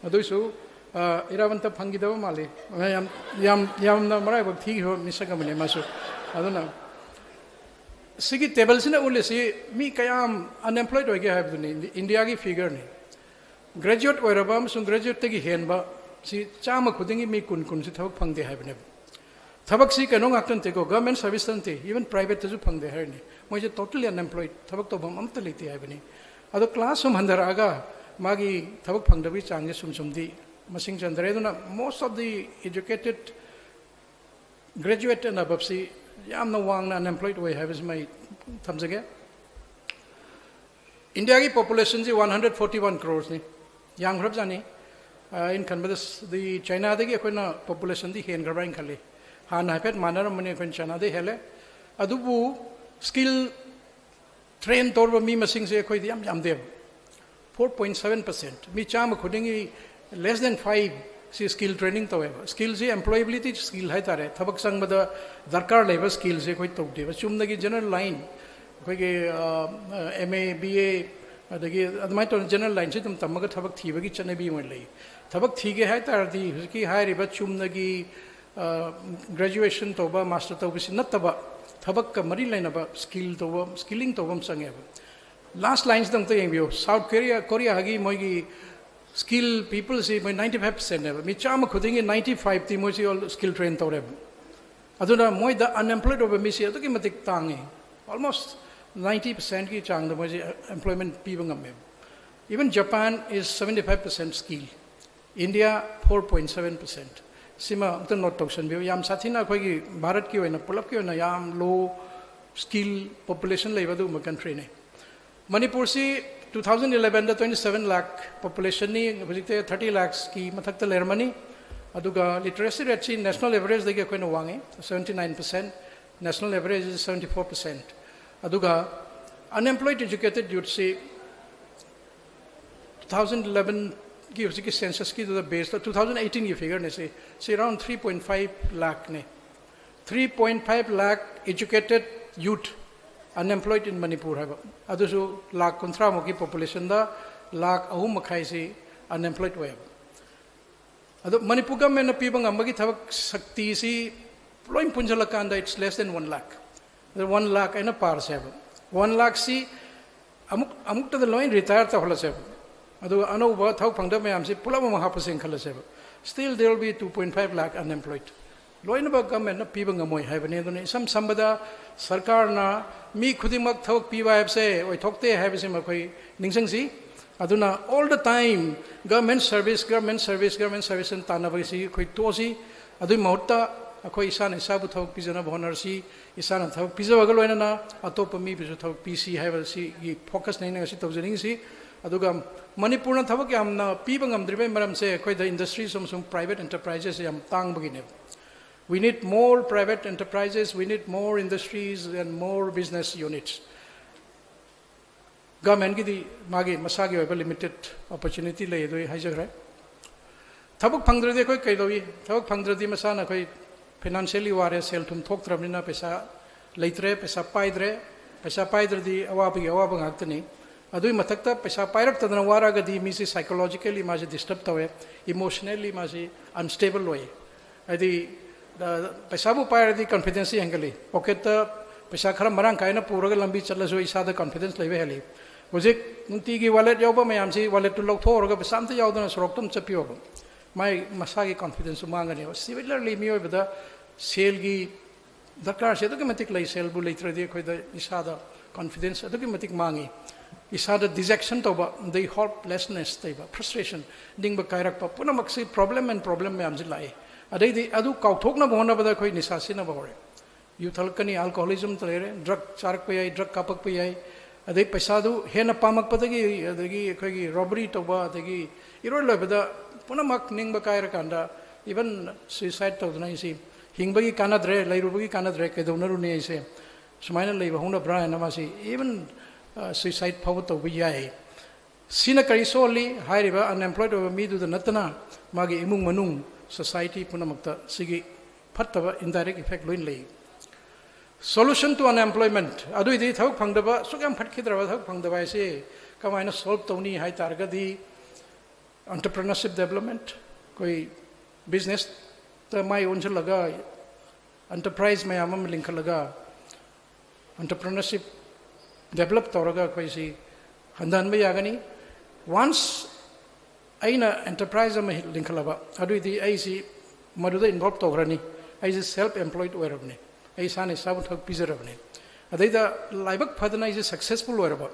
ꯑꯗꯨꯏꯁꯨ, ꯑ, ꯏꯔꯥꯕꯟꯇ ꯐꯪꯈꯤꯗꯕ ꯃꯥꯜꯂꯤ꯫ ꯌꯥꯝ, ꯌꯥꯝ, ꯌꯥꯝꯅ ꯃꯔꯥꯏꯕꯛ ꯊꯤꯈꯤꯕ ꯃꯤꯁꯛ ꯑꯃꯅꯤ ꯃꯥꯁꯨ꯫ ꯑꯗꯨꯅ ꯁꯤꯒꯤ tableꯁꯤꯅ ꯎꯠꯂꯤꯁꯤ ꯃꯤ ꯀꯌꯥꯝ unemployed ꯑꯣꯏꯒꯦ ꯍꯥꯏꯕꯗꯨꯅꯤ, ꯏꯟꯗꯤꯌꯥꯒꯤ figureꯅꯤ꯫ Graduate ꯑꯣꯏꯔꯕ ꯑꯃꯁꯨꯡ graduateꯇꯒꯤ ꯍꯦꯟꯕ ꯁꯤ ꯆꯥꯝꯃ ꯈꯨꯗꯤꯡꯒꯤ ꯃꯤ ꯀꯨꯟ, ꯀꯨꯟꯁꯤ ꯊꯕꯛ ꯐꯪꯗꯦ ꯍꯥꯏꯕꯅꯦꯕ꯫ ꯊꯕꯛꯁꯤ ꯀꯩꯅꯣ ꯉꯥꯛꯇ ꯅꯠꯇꯦꯀꯣ, government service ꯅꯠꯇꯦ, even privateꯇꯁꯨ ꯐꯪꯗꯦ ꯍꯥꯏꯔꯅꯤ꯫ ꯃꯣꯏꯁꯦ totally unemployed, ꯊꯕꯛ ꯇꯧꯐꯝ ꯑꯝꯇ ꯂꯩꯇꯦ ꯍꯥꯏꯕꯅꯤ꯫ ꯑꯗꯣ class ꯁꯨꯝ ꯍꯟꯊꯔꯛꯑꯒ ꯃꯥꯒꯤ ꯊꯕꯛ ꯐꯪꯗꯕꯒꯤ ꯆꯥꯡꯁꯦ ꯁꯨꯝ ꯁꯨꯝꯗꯤ ꯃꯁꯤꯡ ꯆꯟꯗꯔꯦ꯫ ꯑꯗꯨꯅ most of the educated, graduate and aboveꯁꯤ ꯌꯥꯝꯅ ꯋꯥꯡꯅ unemployed ꯑꯣꯏ ꯍꯥꯏꯕꯁꯤꯃ ꯑꯩ ꯊꯝꯖꯒꯦ꯫ ꯏꯟꯗꯤꯌꯥꯒꯤ populationꯁꯤ one hundred forty one croresꯅꯤ, ꯌꯥꯝꯈ꯭ꯔꯕꯖꯥꯠꯅꯤ꯫ ꯑ, ꯑꯩꯅ ꯈꯟꯕꯗ ꯁ-, ꯗꯤ Chinaꯗꯒꯤ ꯑꯩꯈꯣꯏꯅ populationꯗꯤ ꯍꯦꯟꯈ꯭ꯔꯕ꯭ꯔꯥ ꯍꯥꯏꯅ ꯈꯜꯂꯤ꯫ ꯍꯥꯟꯅ ꯍꯥꯏꯐꯦꯠ ꯃꯥꯟꯅꯔꯝꯕꯅꯤ, ꯑꯩꯈꯣꯏꯅ Chinaꯗꯒꯤ ꯍꯦꯜꯂꯦ꯫ ꯑꯗꯨꯕꯨ skill train ꯇꯧꯔꯕ ꯃꯤ ꯃꯁꯤꯡꯁꯦ ꯑꯩꯈꯣꯏꯗꯤ ꯌꯥꯝ ꯌꯥꯝꯗꯦꯕ꯫ Four point seven percent, ꯃꯤ ꯆꯥꯝꯃ ꯈꯨꯗꯤꯡꯒꯤ less than five ꯁꯤ skill training ꯇꯧꯋꯦꯕ꯫ Skillꯁꯤ employability skill ꯍꯥꯏꯇꯥꯔꯦ, ꯊꯕꯛ ꯆꯪꯕꯗ ꯗꯔꯀꯥꯔ ꯂꯩꯕ skillꯁꯦ ꯑꯩꯈꯣꯏ ꯇꯧꯗꯦꯕ꯫ ꯆꯨꯝꯅꯒꯤ general line, ꯑꯩꯈꯣꯏꯒꯤ, ꯑ, MA, BA, ꯑꯗꯒꯤ ꯑꯗꯨꯃꯥꯏꯅ ꯇꯧꯗꯅ general lineꯁꯤ ꯑꯗꯨꯝ ꯇꯝꯃꯒ ꯊꯕꯛ ꯊꯤꯕꯒꯤ ꯆꯠꯅꯕꯤ ꯑꯣꯏꯅ ꯂꯩ꯫ ꯊꯕꯛ ꯊꯤꯒꯦ ꯍꯥꯏ ꯇꯥꯔꯗꯤ ꯍꯧꯖꯤꯛꯀꯤ ꯍꯥꯏꯔꯤꯕ ꯆꯨꯝꯅꯒꯤ, ꯑ, graduation ꯇꯧꯕ, master ꯇꯧꯕꯁꯤ ꯅꯠꯇꯕ ꯊꯕꯛꯀ ꯃꯔꯤ ꯂꯩꯅꯕ skill ꯇꯧꯕ, skilling ꯇꯧꯕ ꯑꯃ ꯆꯪꯉꯦꯕ꯫ Last lineꯁꯤꯗ ꯑꯝꯇ ꯌꯦꯡꯕꯤꯌꯨ꯫ South Korea, Koreaꯒꯤ ꯃꯣꯏꯒꯤ skill peopleꯁꯤ ꯃꯣꯏ ninety five percentꯅꯦꯕ꯫ ꯃꯤ ꯆꯥꯝꯃ ꯈꯨꯗꯤꯡꯒꯤ ninety fiveꯇꯤ ꯃꯣꯏꯁꯤ all skill train ꯇꯧꯔꯦꯕ꯫ ꯑꯗꯨꯅ ꯃꯣꯏꯗ unemployed ꯑꯣꯏꯕ ꯃꯤꯁꯤ ꯑꯗꯨꯛꯀꯤ ꯃꯇꯤꯛ ꯇꯥꯡꯉꯤ꯫ Almost ninety percentꯀꯤ ꯆꯥꯡꯗ ꯃꯣꯏꯁꯤ employment ꯄꯤꯕ ꯉꯝꯃꯦꯕ꯫ Even Japan is seventy five percent skill, India four point seven percent꯫ ꯁꯤꯃ ꯑꯝꯇ note ꯇꯧꯁꯟꯕꯤꯌꯨ꯫ ꯌꯥꯝ ꯁꯥꯊꯤꯅ ꯑꯩꯈꯣꯏꯒꯤ ꯚꯥꯔꯠꯀꯤ ꯑꯣꯏꯅ, ꯄꯨꯂꯞꯀꯤ ꯑꯣꯏꯅ ꯌꯥꯝ low skill population ꯂꯩꯕ ꯑꯗꯨꯒꯨꯝꯕ countryꯅꯤ꯫ ꯃꯅꯤꯄꯨꯔꯁꯤ two thousand elevenꯗ twenty seven lakh populationꯅꯤ, ꯍꯧꯖꯤꯛꯇꯤ thirty lakhsꯀꯤ ꯃꯊꯛꯇ ꯂꯩꯔꯝꯃꯅꯤ꯫ ꯑꯗꯨꯒ literacy rateꯁꯤ national averageꯗꯒꯤ ꯑꯩꯈꯣꯏꯅ ꯋꯥꯡꯉꯤ, seventy nine percent, national average is seventy four percent꯫ ꯑꯗꯨꯒ unemployed educated youthꯁꯤ two thousand elevenꯒꯤ ꯍꯧꯖꯤꯛꯀꯤ censusꯀꯤꯗꯨꯗ base ꯇꯧ, two thousand eighteenꯒꯤ figureꯅꯤ ꯁꯤ, ꯁꯤ around three point five lakhꯅꯤ꯫ Three point five lakh educated youth unemployed in Manipur ꯍꯥꯏꯕ꯫ ꯑꯗꯨꯁꯨ ꯂꯥꯈ ꯀꯨꯟꯊ꯭ꯔꯥꯃꯨꯛꯀꯤ populationꯗ ꯂꯥꯈ ꯑꯍꯨꯝ ꯃꯈꯥꯏꯁꯤ unemployed ꯑꯣꯏꯌꯦꯕ꯫ ꯑꯗꯣ ꯃꯅꯤꯄꯨꯔ governmentꯅ ꯄꯤꯕ ꯉꯝꯕꯒꯤ ꯊꯕꯛ ꯁꯛꯇꯤꯁꯤ ꯂꯣꯏ ꯄꯨꯟꯁꯤꯜꯂꯀꯥꯟꯗ it's less than one lakh꯫ ꯑꯗꯣ one lakh ꯍꯥꯏꯅ ꯄꯥꯔꯁꯦꯕ꯫ One lakhꯁꯤ ꯑꯃꯨꯛ, ꯑꯃꯨꯛꯇꯗ ꯂꯣꯏ retire ꯇꯧꯍꯜꯂꯁꯦꯕ꯫ ꯑꯗꯨꯒ ꯑꯅꯧꯕ ꯊꯕꯛ ꯐꯪꯗꯕ ꯃꯌꯥꯝꯁꯤ ꯄꯨꯂꯞ ꯑꯃꯨꯛ ꯍꯥꯞꯄꯁꯦꯅ ꯈꯜꯂꯁꯦꯕ꯫ Still there will be two point five lakh unemployed꯫ ꯂꯣꯏꯅꯃꯛ governmentꯅ ꯄꯤꯕ ꯉꯝꯃꯣꯏ ꯍꯥꯏꯕꯅꯤ꯫ ꯑꯗꯨꯅ ꯏꯁꯝ ꯁꯝꯕꯗ ꯁꯔꯀꯥꯔꯅ ꯃꯤ ꯈꯨꯗꯤꯡꯃꯛ ꯊꯕꯛ ꯄꯤꯕ ꯍꯥꯏꯕꯁꯦ ꯑꯣꯏꯊꯣꯛꯇꯦ ꯍꯥꯏꯕꯁꯤꯃ ꯑꯩꯈꯣꯏ ꯅꯤꯡꯁꯤꯡꯁꯤ꯫ ꯑꯗꯨꯅ all the time government service, government service, government service ꯍꯥꯏꯅ ꯇꯥꯟꯅꯕꯁꯤ ꯑꯩꯈꯣꯏ ꯇꯣꯛꯑꯁꯤ꯫ ꯑꯗꯨꯒꯤ ꯃꯍꯨꯠꯇ ꯑꯩꯈꯣꯏ ꯏꯁꯥꯅ ꯏꯁꯥꯕꯨ ꯊꯕꯛ ꯄꯤꯖꯅꯕ ꯍꯣꯠꯅꯔꯁꯤ꯫ ꯏꯁꯥꯅ ꯊꯕꯛ ꯄꯤꯖꯕꯒ ꯂꯣꯏꯅꯅ ꯑꯇꯣꯞꯄ ꯃꯤꯕꯨꯁꯨ ꯊꯕꯛ ꯄꯤꯁꯤ ꯍꯥꯏꯕꯁꯤꯒꯤ focusꯅꯤ ꯑꯩꯅ ꯉꯁꯤ ꯇꯧꯖꯅꯤꯡꯉꯤꯁꯤ꯫ ꯑꯗꯨꯒ ꯃꯅꯤꯄꯨꯔꯅ ꯊꯕꯛ ꯌꯥꯝꯅ ꯄꯤꯕ ꯉꯝꯗ꯭ꯔꯤꯕꯒꯤ ꯃꯔꯝꯁꯦ ꯑꯩꯈꯣꯏꯗ industries ꯑꯃꯁꯨꯡ private enterprises ꯌꯥꯝ ꯇꯥꯡꯕꯒꯤꯅꯦꯕ꯫ We need more private enterprises, we need more industries and more business units꯫ Governmentꯀꯤꯗꯤ ꯃꯥꯒꯤ ꯃꯁꯥꯒꯤ ꯑꯣꯏꯕ limited opportunity ꯂꯩ, ꯑꯗꯨ ꯑꯩ ꯍꯥꯏꯖꯈ꯭ꯔꯦ꯫ ꯊꯕꯛ ꯐꯪꯗ꯭ꯔꯗꯤ ꯑꯩꯈꯣꯏ ꯀꯩꯗꯧꯏ? ꯊꯕꯛ ꯐꯪꯗ꯭ꯔꯗꯤ ꯃꯁꯥꯅ ꯑꯩꯈꯣꯏ financially ꯋꯥꯔꯦ, ꯁꯦꯜ ꯊꯨꯝ ꯊꯣꯛꯇ꯭ꯔꯕꯅꯤꯅ ꯄꯩꯁꯥ ꯂꯩꯇ꯭ꯔꯦ, ꯄꯩꯁꯥ ꯄꯥꯏꯗ꯭ꯔꯦ꯫ ꯄꯩꯁꯥ ꯄꯥꯏꯗ꯭ꯔꯗꯤ ꯑꯋꯥꯕꯒꯤ ꯑꯋꯥꯕ ꯉꯥꯛꯇꯅꯤ꯫ ꯑꯗꯨꯒꯤ ꯃꯊꯛꯇ ꯄꯩꯁꯥ ꯄꯥꯏꯔꯛꯇꯗꯅ ꯋꯥꯔꯛꯑꯒꯗꯤ ꯃꯤꯁꯤ psychologically ꯃꯥꯁꯤ disturb ꯇꯧꯋꯦ, emotionally ꯃꯥꯁꯤ unstable ꯑꯣꯏ꯫ ꯍꯥꯏꯗꯤ, ꯑ, ꯄꯩꯁꯥꯕꯨ ꯄꯥꯏꯔꯗꯤ confidenceꯁꯤ ꯍꯦꯟꯒꯠꯂꯤ꯫ Pocketꯇ ꯄꯩꯁꯥ ꯈꯔ ꯃꯔꯥꯡ ꯀꯥꯏꯅ ꯄꯨꯔꯒ ꯂꯝꯕꯤ ꯆꯠꯂꯁꯨ ꯏꯁꯥꯗ confidence ꯂꯩꯕ ꯍꯦꯜꯂꯤ꯫ ꯍꯧꯖꯤꯛ ꯅꯨꯡꯇꯤꯒꯤ wallet ꯌꯥꯎꯕ ꯃꯌꯥꯝꯁꯤ walletꯇꯨ ꯂꯧꯊꯣꯛꯎꯔꯒ ꯄꯩꯁꯥ ꯑꯝꯇ ꯌꯥꯎꯗꯅ ꯁꯣꯔꯣꯛꯇ ꯑꯗꯨꯝ ꯆꯠꯄꯤꯌꯣꯕ꯫ ꯃꯥꯏ ꯃꯁꯥꯒꯤ confidenceꯁꯨ ꯃꯥꯡꯒꯅꯦꯕ꯫ Similarly ꯃꯤꯑꯣꯏꯕꯗ ꯁꯦꯜꯒꯤ ꯗꯔꯀꯥꯔꯁꯦ ꯑꯗꯨꯛꯀꯤ ꯃꯇꯤꯛ ꯂꯩ꯫ ꯁꯦꯜꯕꯨ ꯂꯩꯇ꯭ꯔꯗꯤ ꯑꯩꯈꯣꯏꯗ ꯏꯁꯥꯗ ꯀꯣꯟꯐꯤꯗꯦꯟꯁ ꯑꯗꯨꯛꯀꯤ ꯃꯇꯤꯛ ꯃꯥꯡꯉꯤ꯫ ꯏꯁꯥꯗ ꯗꯤꯖꯦꯛꯁꯟ ꯇꯧꯕ, ꯑꯗꯩ ꯍꯣꯞꯂꯦꯁꯅꯦꯁ ꯂꯩꯕ, ꯐ꯭ꯔꯁꯇ꯭ꯔꯦꯁꯟ, ꯅꯤꯡꯕ ꯀꯥꯏꯔꯛꯄ, ꯄꯨꯝꯅꯃꯛꯁꯤ ꯄ꯭ꯔꯣꯕ꯭ꯂꯦꯝ ꯑꯦꯟ ꯄ꯭ꯔꯣꯕ꯭ꯂꯦꯝ ꯃꯌꯥꯝꯁꯤ ꯂꯥꯛꯏ꯫ ꯑꯗꯩꯗꯤ ꯑꯗꯨ ꯀꯥꯎꯊꯣꯛꯅꯕ ꯍꯣꯠꯅꯕꯗ ꯑꯩꯈꯣꯏ ꯅꯤꯁꯥ ꯁꯤꯖꯤꯟꯅꯕ ꯍꯧꯔꯦ꯫ ꯌꯨ ꯊꯛꯂꯛꯀꯅꯤ, ꯑꯜꯀꯣꯍꯣꯂꯤꯖꯝ ꯂꯩꯔꯦ, ꯗ꯭ꯔꯒ ꯆꯥꯔꯛꯄ ꯌꯥꯏ, ꯗ꯭ꯔꯒ ꯀꯥꯞꯄꯛꯄ ꯌꯥꯏ, ꯑꯗꯩ ꯄꯩꯁꯥꯗꯨ ꯍꯦꯟꯅ ꯄꯥꯝꯃꯛꯄꯗꯒꯤ, ꯑꯗꯒꯤ ꯑꯩꯈꯣꯏꯒꯤ ꯔꯣꯕꯔꯤ ꯇꯧꯕ, ꯑꯗꯒꯤ ꯏꯔꯣꯏ ꯂꯣꯏꯕꯗ ꯄꯨꯝꯅꯃꯛ ꯅꯤꯡꯕ ꯀꯥꯏꯔꯀꯥꯟꯗ ꯏꯚꯟ ꯁꯨꯏꯁꯥꯏꯠ ꯇꯧꯗꯅ ꯑꯩꯁꯤ ꯍꯤꯡꯕꯒꯤ ꯀꯥꯟꯅꯗ꯭ꯔꯦ, ꯂꯩꯔꯨꯕꯒꯤ ꯀꯥꯟꯅꯗ꯭ꯔꯦ, ꯀꯩꯗꯧꯅꯔꯨꯅꯤ ꯑꯩꯁꯦ, ꯁꯨꯃꯥꯏꯅ ꯂꯩꯕ ꯍꯧꯅꯕ꯭ꯔꯥ ꯍꯥꯏꯅ ꯃꯥꯁꯤ ꯏꯚꯟ ꯁꯨꯏꯁꯥꯏꯠ ꯐꯥꯎꯕ ꯇꯧꯕ ꯌꯥꯏ꯫ ꯁꯤꯅ ꯀꯔꯤ ꯁꯣꯛꯍꯜꯂꯤ? ꯍꯥꯏꯔꯤꯕ ꯑꯟꯑꯦꯝꯄ꯭ꯂꯣꯏꯗ ꯑꯣꯏꯕ ꯃꯤꯗꯨꯗ ꯅꯠꯇꯅ ꯃꯥꯒꯤ ꯏꯃꯨꯡ ꯃꯅꯨꯡ, ꯁꯣꯁꯥꯏꯇꯤ ꯄꯨꯝꯅꯃꯛꯇ ꯁꯤꯒꯤ ꯐꯠꯇꯕ ꯏꯟꯗꯥꯏꯔꯦꯛ ꯏꯐꯦꯛ ꯂꯣꯏꯅ ꯂꯩ꯫ Solution to unemployment, ꯑꯗꯨꯏꯗꯤ ꯊꯕꯛ ꯐꯪꯗꯕ, ꯑꯁꯨꯛ ꯌꯥꯝ ꯐꯠꯈꯤꯗ꯭ꯔꯕ ꯊꯕꯛ ꯐꯪꯗꯕ ꯍꯥꯏꯁꯦ ꯀꯃꯥꯏꯅ ꯁꯣꯜꯕ ꯇꯧꯅꯤ ꯍꯥꯏ ꯇꯥꯔꯒꯗꯤ, ꯑꯣꯟꯇꯔꯄ꯭ꯔꯤꯅꯔꯁꯤꯞ ꯗꯦꯕꯂꯞꯃꯦꯟꯠ, ꯑꯩꯈꯣꯏ ꯕꯤꯖꯤꯅꯦꯁꯇ ꯃꯥꯏ ꯑꯣꯟꯁꯤꯜꯂꯒ ꯑꯦꯟꯇꯔꯄ꯭ꯔꯥꯏꯁ ꯃꯌꯥꯝ ꯑꯃ ꯂꯤꯡꯈꯠꯂꯒ ꯑꯣꯟꯇꯔꯄ꯭ꯔꯤꯅꯔꯁꯤꯞ ꯗꯦꯕꯂꯞ ꯇꯧꯔꯒ ꯑꯩꯈꯣꯏꯁꯤ ꯍꯟꯊꯍꯟꯕ ꯌꯥꯒꯅꯤ꯫ ꯋꯥꯟꯁ ꯑꯩꯅ ꯑꯦꯟꯇꯔꯄ꯭ꯔꯥꯏꯁ ꯑꯃ ꯂꯤꯡꯈꯠꯂꯕ, ꯑꯗꯨꯏꯗꯤ ꯑꯩꯁꯤ ꯃꯗꯨꯗ ꯏꯟꯚꯣꯜꯕ ꯇꯧꯈ꯭ꯔꯅꯤ꯫ ꯑꯩꯁꯤ ꯁꯦꯜꯐ ꯑꯦꯝꯄ꯭ꯂꯣꯏꯗ ꯑꯣꯏꯔꯕꯅꯤ, ꯑꯩ ꯏꯁꯥꯅ ꯏꯁꯥꯕꯨ ꯊꯕꯛ ꯄꯤꯖꯔꯕꯅꯤ꯫ ꯑꯗꯩꯗ ꯂꯥꯏꯕꯛ ꯐꯗꯅ ꯑꯩꯁꯦ ꯁꯛꯁꯦꯁꯐꯨꯜ ꯑꯣꯏꯔꯕ,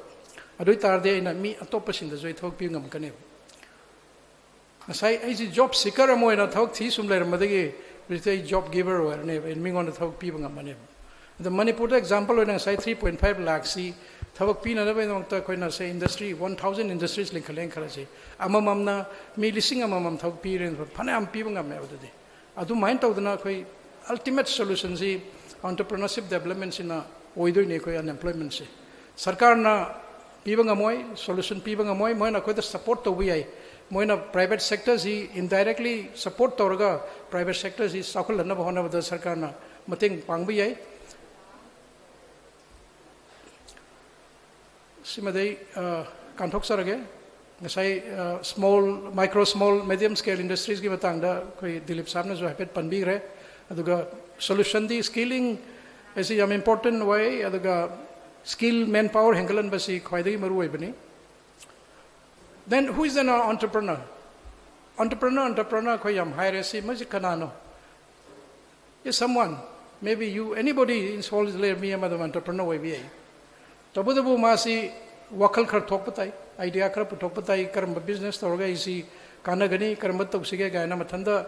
ꯑꯗꯨ ꯑꯣꯏ ꯇꯥꯔꯗꯤ ꯑꯩꯅ ꯃꯤ ꯑꯇꯣꯞꯄꯁꯤꯡꯗꯁꯨ ꯑꯩ ꯊꯕꯛ ꯄꯤꯕ ꯉꯝꯒꯅꯦꯕ꯫ ꯉꯁꯥꯏ ꯑꯩꯁꯤ ꯖꯣꯕ ꯁꯤꯀꯔ ꯑꯃ ꯑꯣꯏꯅ ꯊꯕꯛ ꯊꯤ ꯁꯨꯝ ꯂꯩꯔꯝꯕꯗꯒꯤ ꯍꯧꯖꯤꯛꯇꯤ ꯑꯩ ꯖꯣꯕ ꯒꯤꯚꯔ ꯑꯣꯏꯔꯅꯦꯕ, ꯑꯩꯅ ꯃꯤꯉꯣꯟꯗ ꯊꯕꯛ ꯄꯤꯕ ꯉꯝꯃꯅꯦꯕ꯫ ꯑꯗꯣ ꯃꯅꯤꯄꯨꯔꯗ ꯑꯦꯛꯖꯥꯝꯄꯜ ꯑꯣꯏꯅ ꯉꯁꯥꯏ three point five ꯂꯥꯛꯁꯤ ꯊꯕꯛ ꯄꯤꯅꯅꯕꯒꯤꯗꯃꯛꯇ ꯑꯩꯈꯣꯏꯅ ꯁꯦ ꯏꯟꯗꯁꯇ꯭ꯔꯤ one thousand ꯏꯟꯗꯁꯇ꯭ꯔꯤꯁ ꯂꯤꯡꯈꯠꯂꯦꯅ ꯈꯜꯂꯁꯤ, ꯑꯃꯃꯝꯅ ꯃꯤ ꯂꯤꯁꯤꯡ ꯑꯃꯃꯝ ꯊꯕꯛ ꯄꯤꯔꯦꯅ ꯐꯅꯌꯥꯝ ꯄꯤꯕ ꯉꯝꯃꯦꯕ꯫ ꯑꯗꯨꯗꯤ ꯑꯗꯨꯃꯥꯏꯅ ꯇꯧꯗꯅ ꯑꯩꯈꯣꯏ ꯑꯜꯇꯤꯃꯦꯠ ꯁꯣꯂꯨꯁꯟꯁꯤ ꯑꯣꯟꯇꯔꯄ꯭ꯔꯤꯅꯔꯁꯤꯞ ꯗꯦꯕꯂꯞꯃꯦꯟꯁꯤꯅ ꯑꯣꯏꯗꯣꯏꯅꯤ ꯑꯩꯈꯣꯏ ꯑꯟꯑꯦꯝꯄ꯭ꯂꯣꯏꯃꯦꯟꯁꯦ꯫ ꯁꯔꯀꯥꯔꯅ ꯄꯤꯕ ꯉꯝꯃꯣꯏ, ꯁꯣꯂꯨꯁꯟ ꯄꯤꯕ ꯉꯝꯃꯣꯏ꯫ ꯃꯣꯏꯅ ꯑꯩꯈꯣꯏꯗ ꯁꯄꯣꯔꯠ ꯇꯧꯕ ꯌꯥꯏ꯫ ꯃꯣꯏꯅ ꯄ꯭ꯔꯥꯏꯚꯦꯠ ꯁꯦꯛꯇꯔꯁꯤ ꯏꯟꯗꯥꯏꯔꯦꯛꯂꯤ ꯁꯄꯣꯔꯠ ꯇꯧꯔꯒ ꯄ꯭ꯔꯥꯏꯚꯦꯠ ꯁꯦꯛꯇꯔꯁꯤ ꯆꯥꯎꯈꯠꯍꯟꯅꯕ ꯍꯣꯠꯅꯕꯗ ꯁꯔꯀꯥꯔꯅ ꯃꯇꯦꯡ ꯄꯥꯡꯕ ꯌꯥꯏ꯫ ꯁꯤꯃꯗꯤ ꯑꯩ, ꯑ, ꯀꯥꯟꯊꯣꯛꯆꯔꯒꯦ꯫ ꯉꯁꯥꯏ, ꯑ, small, micro, small, medium scale industriesꯀꯤ ꯃꯇꯥꯡꯗ ꯑꯩꯈꯣꯏ ꯗꯤꯂꯤꯞ ꯁꯥꯍꯕꯅꯁꯨ ꯍꯥꯏꯐꯦꯠ ꯄꯟꯕꯤꯈ꯭ꯔꯦ꯫ ꯑꯗꯨꯒ ꯁꯣꯂꯨꯁꯟꯗꯤ ꯁ꯭ꯀꯤꯂꯤꯡ ꯑꯁꯤ ꯌꯥꯝ ꯏꯝꯄꯣꯔꯇꯦꯟ ꯑꯣꯏ꯫ ꯑꯗꯨꯒ ꯁ꯭ꯀꯤꯜ ꯃꯦꯟ ꯄꯥꯋꯔ ꯍꯦꯟꯒꯠꯍꯟꯕꯁꯤ ꯈ꯭ꯋꯥꯏꯗꯒꯤ ꯃꯔꯨ ꯑꯣꯏꯕꯅꯤ꯫ Then who is an entrepreneur? Entrepreneur, entrepreneur ꯑꯩꯈꯣꯏ ꯌꯥꯝ ꯍꯥꯏꯔꯦ, ꯁꯤ ꯃꯁꯤ ꯀꯅꯥꯅꯣ? If someone, maybe you, anybody in Seoul is there, ꯃꯤ ꯑꯃ ꯑꯗꯨꯝ entrepreneur ꯑꯣꯏꯕ ꯌꯥꯏ꯫ ꯇꯧꯕꯇꯕꯨ ꯃꯥꯁꯤ ꯋꯥꯈꯜ ꯈꯔ ꯊꯣꯛꯄ ꯇꯥꯏ, idea ꯈꯔ ꯄꯨꯊꯣꯛꯄ ꯇꯥꯏ, ꯀꯔꯝꯕ business ꯇꯧꯔꯒ ꯑꯩꯁꯤ ꯀꯥꯟꯅꯒꯅꯤ, ꯀꯔꯝꯕ ꯇꯧꯁꯤꯒꯦ ꯀꯥꯏꯅ ꯃꯊꯟꯇ,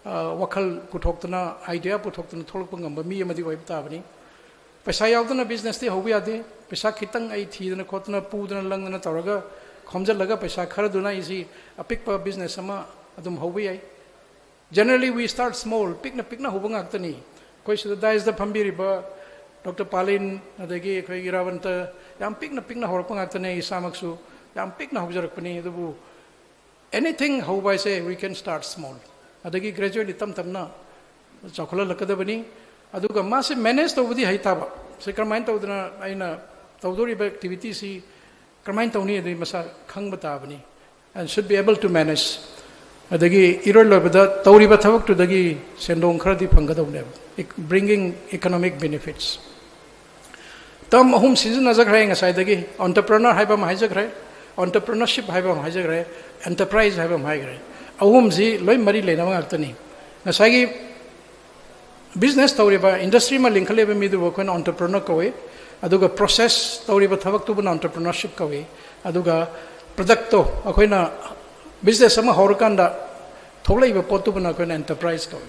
ꯑ, ꯋꯥꯈꯜ ꯄꯨꯊꯣꯛꯇꯅ, idea ꯄꯨꯊꯣꯛꯇꯅ ꯊꯣꯛꯂꯛꯄ ꯉꯝꯕ ꯃꯤ ꯑꯃꯗꯤ ꯑꯣꯏꯕ ꯇꯥꯕꯅꯤ꯫ ꯄꯩꯁꯥ ꯌꯥꯎꯗꯅ businessꯇꯤ ꯍꯧꯕ ꯌꯥꯗꯦ꯫ ꯄꯩꯁꯥ ꯈꯤꯇꯪ ꯑꯩ ꯊꯤꯗꯅ ꯈꯣꯠꯇꯅ ꯄꯨꯗꯅ ꯂꯪꯗꯅ ꯇꯧꯔꯒ ꯈꯣꯝꯖꯤꯜꯂꯒ ꯄꯩꯁꯥ ꯈꯔꯗꯨꯅ ꯑꯩꯁꯤ ꯑꯄꯤꯛꯄ business ꯑꯃ ꯑꯗꯨꯝ ꯍꯧꯕ ꯌꯥꯏ꯫ Generally, we start small, ꯄꯤꯛꯅ ꯄꯤꯛꯅ ꯍꯧꯕ ꯉꯥꯛꯇꯅꯤ꯫ ꯑꯩꯈꯣꯏ ꯁꯤꯗ dais ꯐꯝꯕꯤꯔꯤꯕ ꯗꯣꯛꯇꯔ ꯄꯥꯂꯤꯟ, ꯑꯗꯒꯤ ꯑꯩꯈꯣꯏ ꯏꯔꯥꯕꯟꯇ, ꯌꯥꯝ ꯄꯤꯛꯅ ꯄꯤꯛꯅ ꯍꯧꯔꯛꯄ ꯉꯥꯛꯇꯅꯦ꯫ ꯑꯩ ꯏꯁꯥꯃꯛꯁꯨ ꯌꯥꯝ ꯄꯤꯛꯅ ꯍꯧꯖꯔꯛꯄꯅꯤ꯫ ꯑꯗꯨꯕꯨ anything ꯍꯧꯕ ꯍꯥꯏꯁꯦ, we can start small꯫ ꯑꯗꯒꯤ gradually ꯇꯞ ꯇꯞꯅ ꯆꯥꯎꯈꯠꯍꯜꯂꯛꯀꯗꯕꯅꯤ꯫ ꯑꯗꯨꯒ ꯃꯥꯁꯦ manage ꯇꯧꯕꯗꯤ ꯍꯩꯇꯥꯕ꯫ ꯁꯤ ꯀꯔꯝꯍꯥꯏꯅ ꯇꯧꯗꯅ ꯑꯩꯅ ꯇꯧꯗꯣꯔꯤꯕ activityꯁꯤ ꯀꯔꯝꯍꯥꯏꯅ ꯇꯧꯅꯤ ꯑꯗꯨꯗꯤ ꯃꯁꯥ ꯈꯪꯕ ꯇꯥꯕꯅꯤ꯫ And should be able to manage꯫ ꯑꯗꯒꯤ ꯏꯔꯣꯏ ꯂꯣꯏꯕꯗ ꯇꯧꯔꯤꯕ ꯊꯕꯛꯇꯨꯗꯒꯤ ꯁꯦꯟꯗꯣꯡ ꯈꯔꯗꯤ ꯐꯪꯒꯗꯧꯅꯦꯕ, bringing economic benefits꯫ Term ꯑꯍꯨꯝ ꯁꯤꯖꯤꯟꯅꯖꯈ꯭ꯔꯦ ꯉꯁꯥꯏꯗꯒꯤ꯫ Entrepreneur ꯍꯥꯏꯕ ꯑꯃ ꯍꯥꯏꯖꯈ꯭ꯔꯦ, entrepreneurship ꯍꯥꯏꯕ ꯑꯃ ꯍꯥꯏꯖꯈ꯭ꯔꯦ, enterprise ꯍꯥꯏꯕ ꯑꯃ ꯍꯥꯏꯈ꯭ꯔꯦ꯫ ꯑꯍꯨꯝꯁꯤ ꯂꯣꯏ ꯃꯔꯤ ꯂꯩꯅꯕ ꯉꯥꯛꯇꯅꯤ꯫ ꯉꯁꯥꯏꯒꯤ business ꯇꯧꯔꯤꯕ, industry ꯑꯃ ꯂꯤꯡꯈꯠꯂꯤꯕ ꯃꯤꯗꯨꯕꯨ ꯑꯩꯈꯣꯏꯅ entrepreneur ꯀꯧꯏ꯫ ꯑꯗꯨꯒ process ꯇꯧꯔꯤꯕ ꯊꯕꯛꯇꯨꯕꯨꯅ entrepreneurship ꯀꯧꯏ꯫ ꯑꯗꯨꯒ productꯇꯣ, ꯑꯩꯈꯣꯏꯅ business ꯑꯃ ꯍꯧꯔꯀꯥꯟꯗ ꯊꯣꯛꯂꯛꯏꯕ ꯄꯣꯠꯇꯨꯕꯨꯅ ꯑꯩꯈꯣꯏꯅ enterprise ꯀꯧꯏ꯫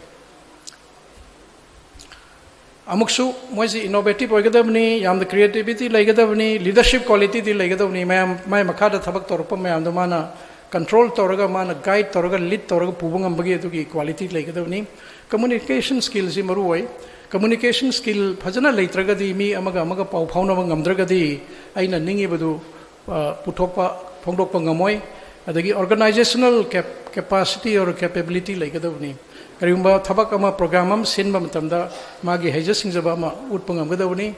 ꯑꯃꯨꯛꯁꯨ ꯃꯣꯏꯁꯤ innovative ꯑꯣꯏꯒꯗꯕꯅꯤ, ꯌꯥꯝꯅ creativity ꯂꯩꯒꯗꯕꯅꯤ, leadership qualityꯗꯤ ꯂꯩꯒꯗꯕꯅꯤ꯫ ꯃꯌꯥꯝ, ꯃꯥꯏ ꯃꯈꯥꯗ ꯊꯕꯛ ꯇꯧꯔꯛꯄ ꯃꯌꯥꯝꯗꯣ ꯃꯥꯅ control ꯇꯧꯔꯒ, ꯃꯥꯅ guide ꯇꯧꯔꯒ, lead ꯇꯧꯔꯒ ꯄꯨꯕ ꯉꯝꯕꯒꯤ ꯑꯗꯨꯒꯤ quality ꯂꯩꯒꯗꯕꯅꯤ꯫ Communication skillꯁꯤ ꯃꯔꯨ ꯑꯣꯏ꯫ Communication skill ꯐꯖꯅ ꯂꯩꯇ꯭ꯔꯒꯗꯤ, ꯃꯤ ꯑꯃꯒ ꯑꯃꯒ ꯄꯥꯎ ꯐꯥꯎꯅꯕ ꯉꯝꯗ꯭ꯔꯒꯗꯤ, ꯑꯩꯅ ꯅꯤꯡꯉꯤꯕꯗꯨ, ꯑ, ꯄꯨꯊꯣꯛꯄ, ꯐꯣꯡꯗꯣꯛꯄ ꯉꯝꯃꯣꯏ꯫ ꯑꯗꯒꯤ organizational cap-, capacity or capability ꯂꯩꯒꯗꯕꯅꯤ꯫ ꯀꯔꯤꯒꯨꯝꯕ ꯊꯕꯛ ꯑꯃ, program ꯑꯃ ꯁꯤꯟꯕ ꯃꯇꯝꯗ ꯃꯥꯒꯤ ꯍꯩꯖ ꯁꯤꯡꯖꯕ ꯑꯃ ꯎꯠꯄ ꯉꯝꯒꯗꯕꯅꯤ꯫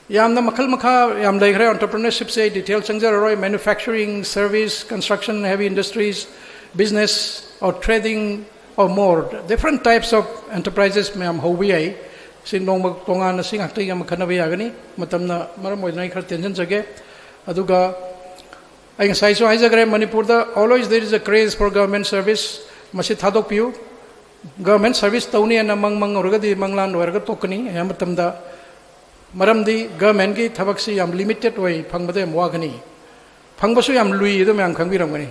ꯌꯥꯝꯅ ꯃꯈꯜ ꯃꯈꯥ ꯌꯥꯝ ꯂꯩꯈ꯭ꯔꯦ entrepreneurshipꯁꯦ, ꯑꯩ detail ꯆꯪꯖꯔꯔꯣꯏ꯫ Manufacturing, service, construction, heavy industries, business or trading or more, different types of enterprises ꯃꯌꯥꯝ ꯍꯧꯕ ꯌꯥꯏ꯫ ꯁꯤ ꯅꯣꯡꯃ ꯇꯣꯉꯥꯟꯅ ꯁꯤ ꯉꯥꯛꯇꯒꯤ ꯑꯃ ꯈꯟꯅꯕ ꯌꯥꯒꯅꯤ꯫ ꯃꯇꯝꯅ ꯃꯔꯝ ꯑꯣꯏꯗꯅ ꯑꯩ ꯈꯔ ꯇꯦꯟꯁꯤꯟꯖꯒꯦ꯫ ꯑꯗꯨꯒ ꯑꯩ ꯉꯁꯥꯏꯁꯨ ꯍꯥꯏꯖꯈ꯭ꯔꯦ, ꯃꯅꯤꯄꯨꯔꯗ always there is a craze for government service꯫ ꯃꯁꯤ ꯊꯥꯗꯣꯛꯄꯤꯌꯨ꯫ ꯒꯚꯔꯟꯃꯦꯟ ꯁꯥꯔꯚꯤꯁ ꯇꯧꯅꯤ ꯍꯥꯏꯅ ꯃꯪ ꯃꯪꯉꯨꯔꯒꯗꯤ ꯃꯪꯂꯥꯟ ꯑꯣꯏꯔꯒ ꯇꯣꯛꯀꯅꯤ ꯑꯌꯥꯝꯕ ꯃꯇꯝꯗ꯫ ꯃꯔꯝꯗꯤ ꯒꯚꯔꯟꯃꯦꯟꯒꯤ ꯊꯕꯛꯁꯤ ꯌꯥꯝ ꯂꯤꯃꯤꯇꯦꯠ ꯑꯣꯏ, ꯐꯪꯕꯗ ꯌꯥꯝ ꯋꯥꯒꯅꯤ꯫ ꯐꯪꯕꯁꯨ ꯌꯥꯝ ꯂꯨꯏ, ꯑꯗꯨ ꯃꯌꯥꯝ ꯈꯪꯕꯤꯔꯝꯒꯅꯤ꯫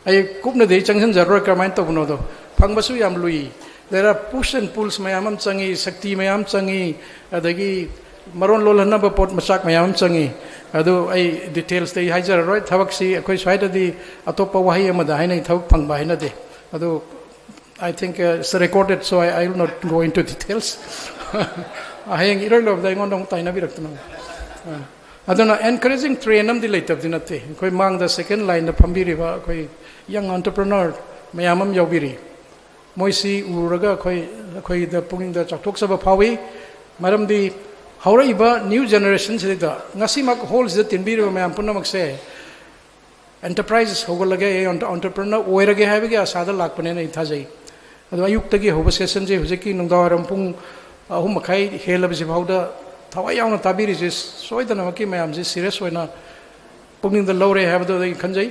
ꯑꯩ ꯀꯨꯞꯅꯗꯤ ꯑꯩ ꯆꯪꯁꯤꯟꯖꯔꯔꯣꯏ ꯀꯔꯝꯍꯥꯏꯅ ꯇꯧꯕꯅꯣꯗꯣ꯫ ꯐꯪꯕꯁꯨ ꯌꯥꯝ ꯂꯨꯏ꯫ There are push and pulls ꯃꯌꯥꯝ ꯑꯃ ꯆꯪꯉꯤ, ꯁꯛꯇꯤ ꯃꯌꯥꯝ ꯆꯪꯉꯤ, ꯑꯗꯒꯤ ꯃꯔꯣꯟ ꯂꯣꯜꯍꯟꯅꯕ ꯄꯣꯠ ꯃꯆꯥꯛ ꯃꯌꯥꯝ ꯑꯃ ꯆꯪꯉꯤ꯫ ꯑꯗꯨ ꯑꯩ ꯗꯤꯇꯦꯜꯁꯇ ꯑꯩ ꯍꯥꯏꯖꯔꯔꯣꯏ꯫ ꯊꯕꯛꯁꯤ ꯑꯩꯈꯣꯏ ꯁ꯭ꯋꯥꯏꯗꯗꯤ ꯑꯇꯣꯞꯄ ꯋꯥꯍꯩ ꯑꯃꯗ ꯍꯥꯏꯅꯩ, ꯊꯕꯛ ꯐꯪꯕ ꯍꯥꯏꯅꯗꯦ꯫ ꯑꯗꯨ I think, uh, it's recorded, so I, I will not go into details. ꯍꯌꯦꯡ ꯏꯔꯣꯏ ꯂꯣꯏꯕꯗ ꯑꯩꯉꯣꯟꯗ ꯑꯃꯨꯛ ꯇꯥꯏꯅꯕꯤꯔꯛꯇꯅ꯫ ꯑ, ꯑꯗꯨꯅ encouraging trend ꯑꯃꯗꯤ ꯂꯩꯇꯕꯗꯤ ꯅꯠꯇꯦ꯫ ꯑꯩꯈꯣꯏ ꯃꯥꯡꯗ second lineꯗ ꯐꯝꯕꯤꯔꯤꯕ ꯑꯩꯈꯣꯏ young entrepreneur ꯃꯌꯥꯝ ꯑꯃ ꯌꯥꯎꯕꯤꯔꯤ꯫ ꯃꯣꯏꯁꯤ ꯎꯔꯒ ꯑꯩꯈꯣꯏ, ꯑꯩꯈꯣꯏꯗ ꯄꯨꯛꯅꯤꯡꯗ ꯆꯥꯎꯊꯣꯛꯆꯕ ꯐꯥꯎꯏ꯫ ꯃꯔꯝꯗꯤ ꯍꯧꯔꯛꯏꯕ new generationꯁꯤꯗ ꯉꯁꯤꯃꯛ hallꯁꯤꯗ ꯇꯤꯟꯕꯤꯔꯤꯕ ꯃꯌꯥꯝ ꯄꯨꯝꯅꯃꯛꯁꯦ enterprise ꯍꯧꯒꯠꯂꯒꯦ, ꯑꯩ entre-, entrepreneur ꯑꯣꯏꯔꯒꯦ ꯍꯥꯏꯕꯒꯤ ꯑꯁꯥꯗ ꯂꯥꯛꯄꯅꯦꯅ ꯑꯩ ꯊꯥꯖꯩ꯫ ꯑꯗꯣ ꯑꯌꯨꯛꯇꯒꯤ ꯍꯧꯕ sessionꯁꯦ ꯍꯧꯖꯤꯛꯀꯤ ꯅꯨꯡꯗꯥꯡꯋꯥꯏꯔꯝ ꯄꯨꯡ ꯑꯍꯨꯝ ꯃꯈꯥꯏ ꯍꯦꯜꯂꯕꯁꯤ ꯐꯥꯎꯗ ꯊꯋꯥꯏ ꯌꯥꯎꯅ ꯇꯥꯕꯤꯔꯤꯁꯦ ꯁꯣꯏꯗꯅꯃꯛꯀꯤ ꯃꯌꯥꯝꯁꯦ serious ꯑꯣꯏꯅ ꯄꯨꯛꯅꯤꯡꯗ ꯂꯧꯔꯦ ꯍꯥꯏꯕꯗꯨ ꯑꯩ ꯈꯟꯖꯩ꯫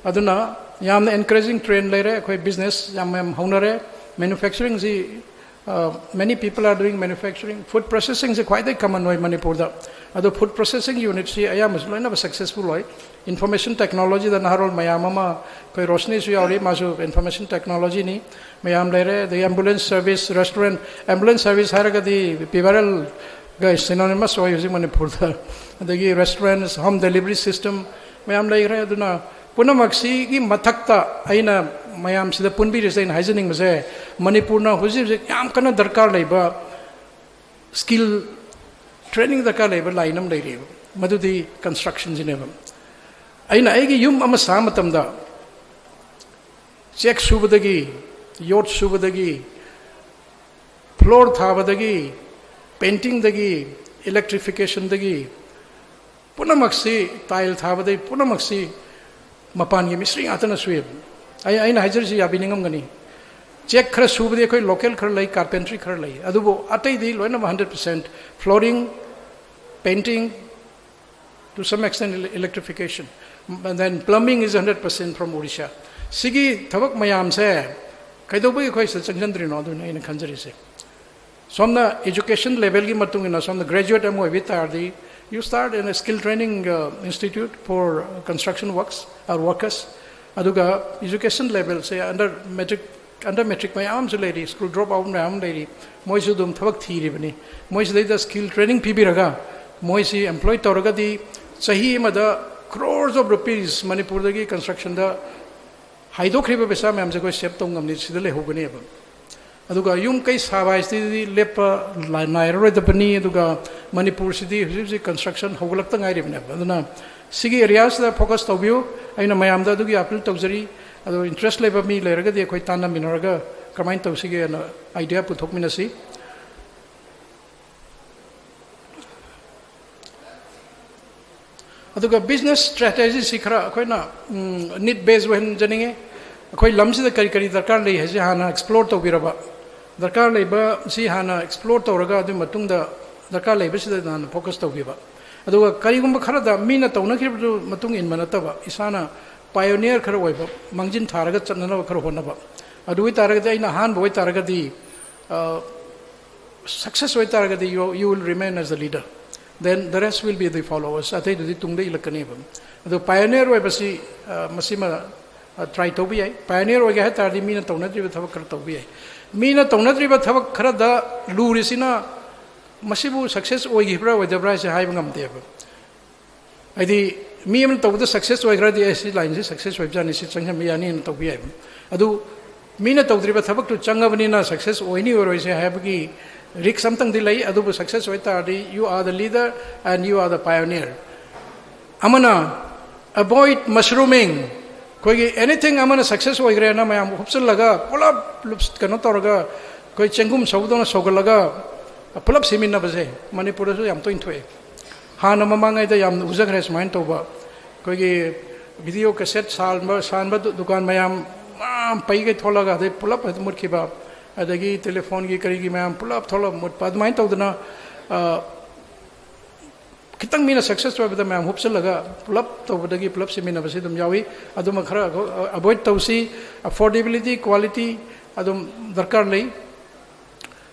ꯑꯗꯨꯅ ꯌꯥꯝꯅ encouraging trend ꯂꯩꯔꯦ꯫ ꯑꯩꯈꯣꯏ business ꯌꯥꯝ ꯌꯥꯝ ꯍꯧꯅꯔꯦ꯫ Manufacturingꯁꯤ, uh, many people are doing manufacturing. Food processingꯁꯤ ꯈ꯭ꯋꯥꯏꯗꯒꯤ common ꯑꯣꯏ ꯃꯅꯤꯄꯨꯔꯗ꯫ ꯑꯗꯣ food processing unitꯁꯤ ꯑꯌꯥꯝꯕꯁꯨ ꯂꯣꯏꯅꯃꯛ successful ꯑꯣꯏ꯫ Information technologyꯗ ꯅꯍꯥꯔꯣꯜ ꯃꯌꯥꯝ ꯑꯃ, ꯑꯩꯈꯣꯏ ꯔꯣꯁꯅꯤꯁꯨ ꯌꯥꯎꯔꯤ, ꯃꯥꯁꯨ information technologyꯅꯤ꯫ ꯃꯌꯥꯝ ꯂꯩꯔꯦ꯫ ꯑꯗꯒꯤ ambulance service, restaurant, ambulance service ꯍꯥꯏꯔꯒꯗꯤ ꯄꯤ ꯚꯥꯏꯔꯦꯜꯒ synonymous ꯑꯣꯏ ꯍꯧꯖꯤꯛ ꯃꯅꯤꯄꯨꯔꯗ꯫ ꯑꯗꯒꯤ restaurants, home delivery system ꯃꯌꯥꯝ ꯂꯩꯈ꯭ꯔꯦ꯫ ꯑꯗꯨꯅ ꯄꯨꯝꯅꯃꯛꯁꯤꯒꯤ ꯃꯊꯛꯇ ꯑꯩꯅ ꯃꯌꯥꯝꯁꯤꯗ ꯄꯨꯟꯕꯤꯔꯤꯁꯦ, ꯑꯩꯅ ꯍꯥꯏꯖꯅꯤꯡꯕꯁꯦ, ꯃꯅꯤꯄꯨꯔꯅ ꯍꯧꯖꯤꯛ ꯍꯧꯖꯤꯛ ꯌꯥꯝ ꯀꯟꯅ ꯗꯔꯀꯥꯔ ꯂꯩꯕ skill training ꯗꯔꯀꯥꯔ ꯂꯩꯕ line ꯑꯃ ꯂꯩꯔꯤꯑꯕ, ꯃꯗꯨꯗꯤ constructionꯁꯤꯅꯦꯕ꯫ ꯑꯩꯅ ꯑꯩꯒꯤ ꯌꯨꯝ ꯑꯃ ꯁꯥꯕ ꯃꯇꯝꯗ ꯆꯦꯛ ꯁꯨꯕꯗꯒꯤ, ꯌꯣꯠ ꯁꯨꯕꯗꯒꯤ, floor ꯊꯥꯕꯗꯒꯤ, paintingꯗꯒꯤ, electrificationꯗꯒꯤ, ꯄꯨꯝꯅꯃꯛꯁꯤ, tile ꯊꯥꯕꯗꯒꯤ ꯄꯨꯝꯅꯃꯛꯁꯤ ꯃꯄꯥꯟꯒꯤ ꯃꯤꯁꯇ꯭ꯔꯤ ꯉꯥꯛꯇꯅ ꯁꯨꯏꯌꯦꯕ꯫ ꯑꯩ, ꯑꯩꯅ ꯍꯥꯏꯖꯔꯤꯁꯤ ꯌꯥꯕꯤ ꯅꯤꯡꯉꯝꯒꯅꯤ꯫ ꯆꯦꯛ ꯈꯔ ꯁꯨꯕꯗꯤ ꯑꯩꯈꯣꯏ local ꯈꯔ ꯂꯩ, carpentry ꯈꯔ ꯂꯩ, ꯑꯗꯨꯕꯨ ꯑꯇꯩꯗꯤ ꯂꯣꯏꯅꯃꯛ hundred percent flooring, painting, to some extent ele-, electrification, and then plumbing is hundred percent from Odisha. ꯁꯤꯒꯤ ꯊꯕꯛ ꯃꯌꯥꯝꯁꯦ ꯀꯩꯗꯧꯕꯒꯤ ꯑꯩꯈꯣꯏ ꯁꯤꯗ ꯆꯪꯁꯤꯟꯗ꯭ꯔꯤꯅꯣ? ꯑꯗꯨꯅ ꯑꯩꯅ ꯈꯟꯖꯔꯤꯁꯦ꯫ ꯁꯣꯝꯅ education levelꯒꯤ ꯃꯇꯨꯡ ꯏꯟꯅ ꯁꯣꯝꯅ graduate ꯑꯃ ꯑꯣꯏꯕ ꯇꯥꯔꯗꯤ, you start in a skill training institute for construction works or workers. ꯑꯗꯨꯒ education levelꯁꯦ under matric under matric ꯃꯌꯥꯝ ꯑꯃꯁꯨ ꯂꯩꯔꯤ, school drop out ꯃꯌꯥꯝ ꯑꯃ ꯂꯩꯔꯤ, ꯃꯣꯏꯁꯨ ꯑꯗꯨꯝ ꯊꯕꯛ ꯊꯤꯔꯤꯕꯅꯤ꯫ ꯃꯣꯏꯁꯤꯗꯩꯗ skill training ꯄꯤꯕꯤꯔꯒ ꯃꯣꯏꯁꯤ employ ꯇꯧꯔꯒꯗꯤ ꯆꯍꯤ ꯑꯃꯗ crores of rupees ꯃꯅꯤꯄꯨꯔꯗꯒꯤ constructionꯗ ꯍꯥꯏꯗꯣꯛꯈ꯭ꯔꯤꯕ ꯄꯩꯁꯥ ꯃꯌꯥꯝꯁꯦ ꯑꯩꯈꯣꯏ save ꯇꯧ ꯉꯝꯅꯤ, ꯁꯤꯗ ꯂꯩꯍꯧꯒꯅꯦꯕ꯫ ꯑꯗꯨꯒ ꯌꯨꯝ ꯀꯩ ꯁꯥꯕ ꯍꯥꯏꯁꯤꯗꯤ ꯂꯦꯞꯄ ꯂꯥ-, ꯅꯥꯏꯔꯔꯣꯏꯗꯕꯅꯤ꯫ ꯑꯗꯨꯒ ꯃꯅꯤꯄꯨꯔꯁꯤꯗꯤ ꯍꯧꯖꯤꯛ ꯍꯧꯖꯤꯛ construction ꯍꯧꯒꯠꯂꯛꯇ ꯉꯥꯏꯔꯤꯕꯅꯦꯕ꯫ ꯑꯗꯨꯅ ꯁꯤꯒꯤ areaꯁꯤꯗ focus ꯇꯧꯕꯤꯌꯨ꯫ ꯑꯩꯅ ꯃꯌꯥꯝꯗ ꯑꯗꯨꯒꯤ appeal ꯇꯧꯖꯔꯤ꯫ ꯑꯗꯣ interest ꯂꯩꯕ ꯃꯤ ꯂꯩꯔꯒꯗꯤ ꯑꯩꯈꯣꯏ ꯇꯥꯟꯅꯃꯤꯟꯅꯔꯒ ꯀꯃꯥꯏꯅ ꯇꯧꯁꯤꯒꯦꯅ idea ꯄꯨꯊꯣꯛꯃꯤꯟꯅꯁꯤ꯫ ꯑꯗꯨꯒ business strategyꯁꯤ ꯈꯔ ꯑꯩꯈꯣꯏꯅ, ꯎꯝ, need base ꯑꯣꯏꯍꯟꯖꯅꯤꯡꯉꯤ꯫ ꯑꯩꯈꯣꯏ ꯂꯝꯁꯤꯗ ꯀꯔꯤ ꯀꯔꯤ ꯗꯔꯀꯥꯔ ꯂꯩ ꯍꯥꯏꯁꯦ ꯍꯥꯟꯅ explore ꯇꯧꯕꯤꯔꯕ, ꯗꯔꯀꯥꯔ ꯂꯩꯕꯁꯤ ꯍꯥꯟꯅ explore ꯇꯧꯔꯒ ꯑꯗꯨꯒꯤ ꯃꯇꯨꯡꯗ ꯗꯔꯀꯥꯔ ꯂꯩꯕꯁꯤꯗ ꯍꯥꯟꯅ focus ꯇꯧꯕꯤꯕ꯫ ꯑꯗꯨꯒ ꯀꯔꯤꯒꯨꯝꯕ ꯈꯔꯗ ꯃꯤꯅ ꯇꯧꯅꯈꯤꯕꯗꯨ ꯃꯇꯨꯡ ꯏꯟꯕ ꯅꯠꯇꯕ, ꯏꯁꯥꯅ pioneer ꯈꯔ ꯑꯣꯏꯕ, ꯃꯥꯡꯖꯤꯟ ꯊꯥꯔꯒ ꯆꯠꯅꯅꯕ ꯈꯔ ꯍꯣꯠꯅꯕ꯫ ꯑꯗꯨ ꯑꯣꯏꯇꯥꯔꯒꯗꯤ, ꯑꯩꯅ ꯑꯍꯥꯟꯕ ꯑꯣꯏꯇꯥꯔꯒꯗꯤ, ꯑ, success ꯑꯣꯏꯇꯥꯔꯒꯗꯤ you, you will remain as the leader, then the rest will be the followers. ꯑꯇꯩꯗꯨꯗꯤ ꯇꯨꯡꯗ ꯏꯜꯂꯛꯀꯅꯦꯕ꯫ ꯑꯗꯣ pioneer ꯑꯣꯏꯕꯁꯤ, ꯑ, ꯃꯁꯤꯃ, ꯑ, try ꯇꯧꯕ ꯌꯥꯏ꯫ Pioneer ꯑꯣꯏꯒꯦ ꯍꯥꯏ ꯇꯥꯔꯗꯤ ꯃꯤꯅ ꯇꯧꯅꯗ꯭ꯔꯤꯕ ꯊꯕꯛ ꯈꯔ ꯇꯧꯕ ꯌꯥꯏ꯫ ꯃꯤꯅ ꯇꯧꯅꯗ꯭ꯔꯤꯕ ꯊꯕꯛ ꯈꯔꯗ ꯂꯨꯔꯤꯁꯤꯅ ꯃꯁꯤꯕꯨ success ꯑꯣꯏꯈꯤꯕ꯭ꯔꯥ ꯑꯣꯏꯗꯕ꯭ꯔꯥ ꯍꯥꯏꯁꯦ ꯍꯥꯏꯕ ꯉꯝꯗꯦꯕ꯫ ꯍꯥꯏꯗꯤ ꯃꯤ ꯑꯃꯅ ꯇꯧꯕꯗ success ꯑꯣꯏꯈ꯭ꯔꯗꯤ, "ꯑꯦ, ꯁꯤ lineꯁꯤ success ꯑꯣꯏꯕꯖꯥꯠꯅꯤ, ꯁꯤ ꯆꯪꯁꯤꯟꯕ ꯌꯥꯅꯤꯅ" ꯇꯧꯕ ꯌꯥꯏꯕ꯫ ꯑꯗꯨ ꯃꯤꯅ ꯇꯧꯗ꯭ꯔꯤꯕ ꯊꯕꯛꯇꯨ ꯆꯪꯉꯕꯅꯤꯅ success ꯑꯣꯏꯅꯤ ꯑꯣꯏꯔꯣꯏꯁꯦ ꯍꯥꯏꯕꯒꯤ risk ꯑꯝꯇꯪꯗꯤ ꯂꯩ꯫ ꯑꯗꯨꯕꯨ success ꯑꯣꯏꯇꯥꯔꯗꯤ, you are the leader and you are the pioneer꯫ ꯑꯃꯅ, avoid mushrooming꯫ ꯑꯩꯈꯣꯏꯒꯤ anything ꯑꯃꯅ success ꯑꯣꯏꯈ꯭ꯔꯦꯅ ꯃꯌꯥꯝ ꯍꯨꯞꯆꯤꯜꯂꯒ ꯄꯨꯂꯞ ꯂꯨꯞꯁ-, ꯀꯩꯅꯣ ꯇꯧꯔꯒ ꯑꯩꯈꯣꯏ ꯆꯦꯡꯒꯨꯝ ꯁꯧꯕꯗꯧꯅ ꯁꯧꯒꯠꯂꯒ ꯄꯨꯂꯞ ꯁꯤꯃꯤꯟꯅꯕꯁꯦ ꯃꯅꯤꯄꯨꯔꯗꯁꯨ ꯌꯥꯝ ꯇꯣꯏꯅ ꯊꯣꯛꯑꯦ꯫ ꯍꯥꯟꯅ ꯃꯃꯥꯡꯉꯩꯗ ꯌꯥꯝꯅ ꯎꯖꯈ꯭ꯔꯦ ꯁꯨꯃꯥꯏꯅ ꯇꯧꯕ꯫ ꯑꯩꯈꯣꯏꯒꯤ video cassette ꯁꯥꯟꯕ, ꯁꯥꯟꯕ ꯗꯨ-, ꯗꯨꯀꯥꯟ ꯃꯌꯥꯝ, ꯃꯌꯥꯝ ꯄꯩꯒꯩ ꯊꯣꯛꯂꯒ ꯑꯗꯩ ꯄꯨꯂꯞ ꯑꯗꯨꯝ ꯃꯨꯠꯈꯤꯕ, ꯑꯗꯒꯤ telephone ꯒꯤ ꯀꯔꯤꯒꯤ ꯃꯌꯥꯝ ꯄꯨꯂꯞ ꯊꯣꯛꯂꯒ ꯃꯨꯠꯄ, ꯑꯗꯨꯃꯥꯏꯅ ꯇꯧꯗꯅ, ꯑ, ꯈꯤꯇꯪ ꯃꯤꯅ ꯁꯛꯁꯦꯁ ꯑꯣꯏꯕꯗ ꯃꯌꯥꯝ ꯍꯨꯞꯆꯜꯂꯒ ꯄꯨꯂꯞ ꯇꯧꯕꯗꯒꯤ ꯄꯨꯂꯞ ꯁꯤꯃꯤꯟꯅꯕꯁꯤ ꯑꯗꯨꯝ ꯌꯥꯎꯏ꯫ ꯑꯗꯨꯃ ꯈꯔ ꯑꯦꯚꯣꯏꯗ ꯇꯧꯁꯤ꯫ ꯑꯐꯣꯔꯗꯦꯕꯤꯂꯤꯇꯤ, ꯀ꯭ꯋꯥꯂꯤꯇꯤ ꯑꯗꯨꯝ ꯗꯔꯀꯥꯔ ꯂꯩ꯫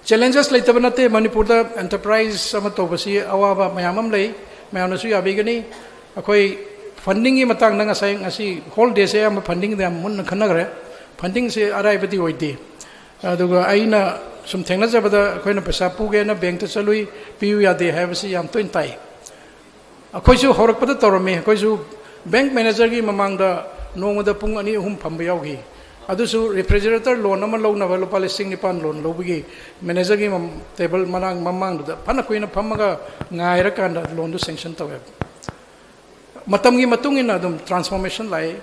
ꯆꯦꯂꯦꯟꯖꯦꯁ ꯂꯩꯇꯕ ꯅꯠꯇꯦ꯫ ꯃꯅꯤꯄꯨꯔꯗ ꯑꯦꯟꯇꯔꯄ꯭ꯔꯥꯏꯁ ꯑꯃ ꯇꯧꯕꯁꯤ ꯑꯋꯥꯕ ꯃꯌꯥꯝ ꯑꯃ ꯂꯩ꯫ ꯃꯌꯥꯝꯅꯁꯨ ꯌꯥꯕꯤꯒꯅꯤ꯫ ꯑꯩꯈꯣꯏ ꯐꯟꯗꯤꯡꯒꯤ ꯃꯇꯥꯡꯗ ꯉꯁꯥꯏ, ꯉꯁꯤ ꯍꯣꯜ ꯗꯦꯁꯦ ꯑꯌꯥꯝꯕ ꯐꯟꯗꯤꯡꯗ ꯌꯥꯝ ꯃꯨꯟꯅ ꯈꯟꯅꯈ꯭ꯔꯦ꯫ ꯐꯟꯗꯤꯡꯁꯦ ꯑꯔꯥꯏꯕꯗꯤ ꯑꯣꯏꯗꯦ꯫ ꯑꯗꯨꯒ ꯑꯩꯅ ꯁꯨꯝ ꯊꯦꯡꯅꯖꯕꯗ, ꯑꯩꯈꯣꯏꯅ ꯄꯩꯁꯥ ꯄꯨꯒꯦꯅ ꯕꯦꯡꯛꯇ ꯆꯠꯂꯨꯏ, ꯄꯤꯌꯨ ꯌꯥꯗꯦ ꯍꯥꯏꯕꯁꯤ ꯌꯥꯝ ꯇꯣꯏꯅ ꯇꯥꯏ꯫ ꯑꯩꯈꯣꯏꯁꯨ ꯍꯧꯔꯛꯄꯗ ꯇꯧꯔꯝꯃꯤ꯫ ꯑꯩꯈꯣꯏꯁꯨ ꯕꯦꯡꯛ ꯃꯦꯅꯦꯖꯔꯒꯤ ꯃꯃꯥꯡꯗ ꯅꯣꯡꯃꯗ ꯄꯨꯡ ꯑꯅꯤ ꯑꯍꯨꯝ ꯐꯝꯕ ꯌꯥꯎꯈꯤ꯫ ꯑꯗꯨꯁꯨ ꯔꯤꯐ꯭ꯔꯤꯖꯔꯦꯇꯔ ꯂꯣꯟ ꯑꯃ ꯂꯧꯅꯕ ꯂꯨꯄꯥ ꯂꯤꯁꯤꯡ ꯅꯤꯄꯥꯟ ꯂꯣꯟ ꯂꯧꯕꯒꯤ ꯃꯦꯅꯦꯖꯔꯒꯤ ꯃꯝ-, ꯇꯦꯕꯜ ꯃꯅꯥꯛ ꯃꯃꯥꯡꯗꯨꯗ ꯐꯅ ꯀꯨꯏꯅ ꯐꯝꯃꯒ ꯉꯥꯏꯔꯀꯥꯟꯗ ꯂꯣꯟꯗꯨ ꯁꯦꯡꯁꯟ ꯇꯧꯋꯦꯕ꯫ ꯃꯇꯝꯒꯤ ꯃꯇꯨꯡ ꯏꯟꯅ ꯑꯗꯨꯝ ꯇ꯭ꯔꯥꯟꯁꯐꯣꯔꯃꯦꯁꯟ ꯂꯥꯛꯏ꯫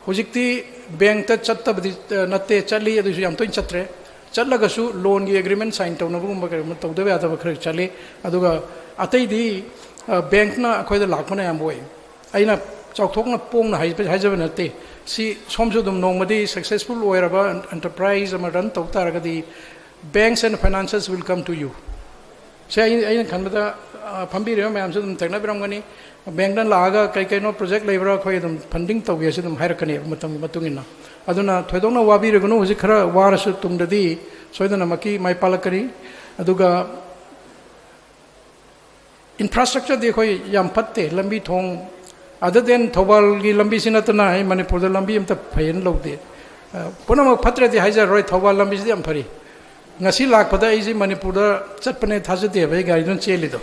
ꯍꯧꯖꯤꯛꯇꯤ ꯕꯦꯡꯛꯇ ꯆꯠꯇꯕꯗꯤ, ꯑ, ꯅꯠꯇꯦ, ꯆꯠꯂꯤ, ꯑꯗꯨꯁꯨ ꯌꯥꯝ ꯇꯣꯏꯅ ꯆꯠꯇ꯭ꯔꯦ꯫ ꯆꯠꯂꯒꯁꯨ ꯂꯣꯟꯒꯤ ꯑꯦꯒ꯭ꯔꯤꯃꯦꯟ ꯁꯥꯏꯟ ꯇꯧꯅꯕꯒꯨꯝꯕ ꯀꯔꯤꯒꯨꯝꯕ ꯇꯧꯗꯕ ꯌꯥꯗꯕ ꯈꯔ ꯆꯠꯂꯤ꯫ ꯑꯗꯨꯒ ꯑꯇꯩꯗꯤ, ꯑ, ꯕꯦꯡꯛꯅ ꯑꯩꯈꯣꯏꯗ ꯂꯥꯛꯄꯅ ꯑꯌꯥꯝꯕ ꯑꯣꯏ꯫ ꯑꯩꯅ ꯆꯥꯎꯊꯣꯛꯅ ꯄꯣꯡꯅ ꯍꯥꯏ-, ꯍꯥꯏꯖꯕ ꯅꯠꯇꯦ꯫ ꯁꯤ ꯁꯣꯝꯁꯨ ꯑꯗꯨꯝ ꯅꯣꯡꯃꯗꯤ ꯁꯛꯁꯦꯁꯐꯨꯜ ꯑꯣꯏꯔꯕ ꯑꯦꯟꯇꯔꯄ꯭ꯔꯥꯏꯁ ꯑꯃ ꯔꯟ ꯇꯧ ꯇꯥꯔꯒꯗꯤ banks and finances will come to you꯫ ꯁꯦ ꯑꯩ, ꯑꯩꯅ ꯈꯟꯕꯗ, ꯑ, ꯐꯝꯕꯤꯔꯤꯕ ꯃꯌꯥꯝꯁꯨ ꯑꯗꯨꯝ ꯊꯦꯡꯅꯕꯤꯔꯝꯒꯅꯤ꯫ ꯕꯦꯡꯛꯅ ꯂꯥꯛꯑꯒ ꯀꯩ ꯀꯩꯅꯣ ꯄ꯭ꯔꯣꯖꯦꯛ ꯂꯩꯕ꯭ꯔꯥ, ꯑꯩꯈꯣꯏ ꯑꯗꯨꯝ ꯐꯟꯗꯤꯡ ꯇꯧꯒꯦꯁꯨ ꯑꯗꯨꯝ ꯍꯥꯏꯔꯛꯀꯅꯦꯕ ꯃꯇꯝꯒꯤ ꯃꯇꯨꯡ ꯏꯟꯅ꯫ ꯑꯗꯨꯅ ꯊꯣꯏꯗꯣꯛꯅ ꯋꯥꯕꯤꯔꯒꯅꯨ, ꯍꯧꯖꯤꯛ ꯈꯔ ꯋꯥꯔꯁꯨ ꯇꯨꯡꯗꯗꯤ ꯁꯣꯏꯗꯅꯃꯛꯀꯤ ꯃꯥꯏ ꯄꯥꯛꯂꯛꯀꯅꯤ꯫ ꯑꯗꯨꯒ ꯏꯟꯐ꯭ꯔꯥꯁ꯭ꯇ꯭ꯔꯛꯆꯔꯗꯤ ꯑꯩꯈꯣꯏ ꯌꯥꯝ ꯐꯠꯇꯦ꯫ ꯂꯝꯕꯤ ꯊꯣꯡ, other than ꯊꯧꯕꯥꯜꯒꯤ ꯂꯝꯕꯤꯁꯤ ꯅꯠꯇꯅ ꯑꯩ ꯃꯅꯤꯄꯨꯔꯗ ꯂꯝꯕꯤ ꯑꯝꯇ ꯐꯩꯌꯦꯅ ꯂꯧꯗꯦ꯫ ꯑ, ꯄꯨꯝꯅꯃꯛ ꯐꯠꯇ꯭ꯔꯗꯤ ꯍꯥꯏꯖꯔꯔꯣꯏ, ꯊꯧꯕꯥꯜ ꯂꯝꯕꯤꯁꯤꯗꯤ ꯌꯥꯝ ꯐꯔꯤ꯫ ꯉꯁꯤ ꯂꯥꯛꯄꯗ ꯑꯩꯁꯤ ꯃꯅꯤꯄꯨꯔꯗ ꯆꯠꯄꯅꯦ ꯊꯥꯖꯗꯦꯕ ꯑꯩ ꯒꯥꯔꯤꯗꯨꯅ ꯆꯦꯜꯂꯤꯗꯣ꯫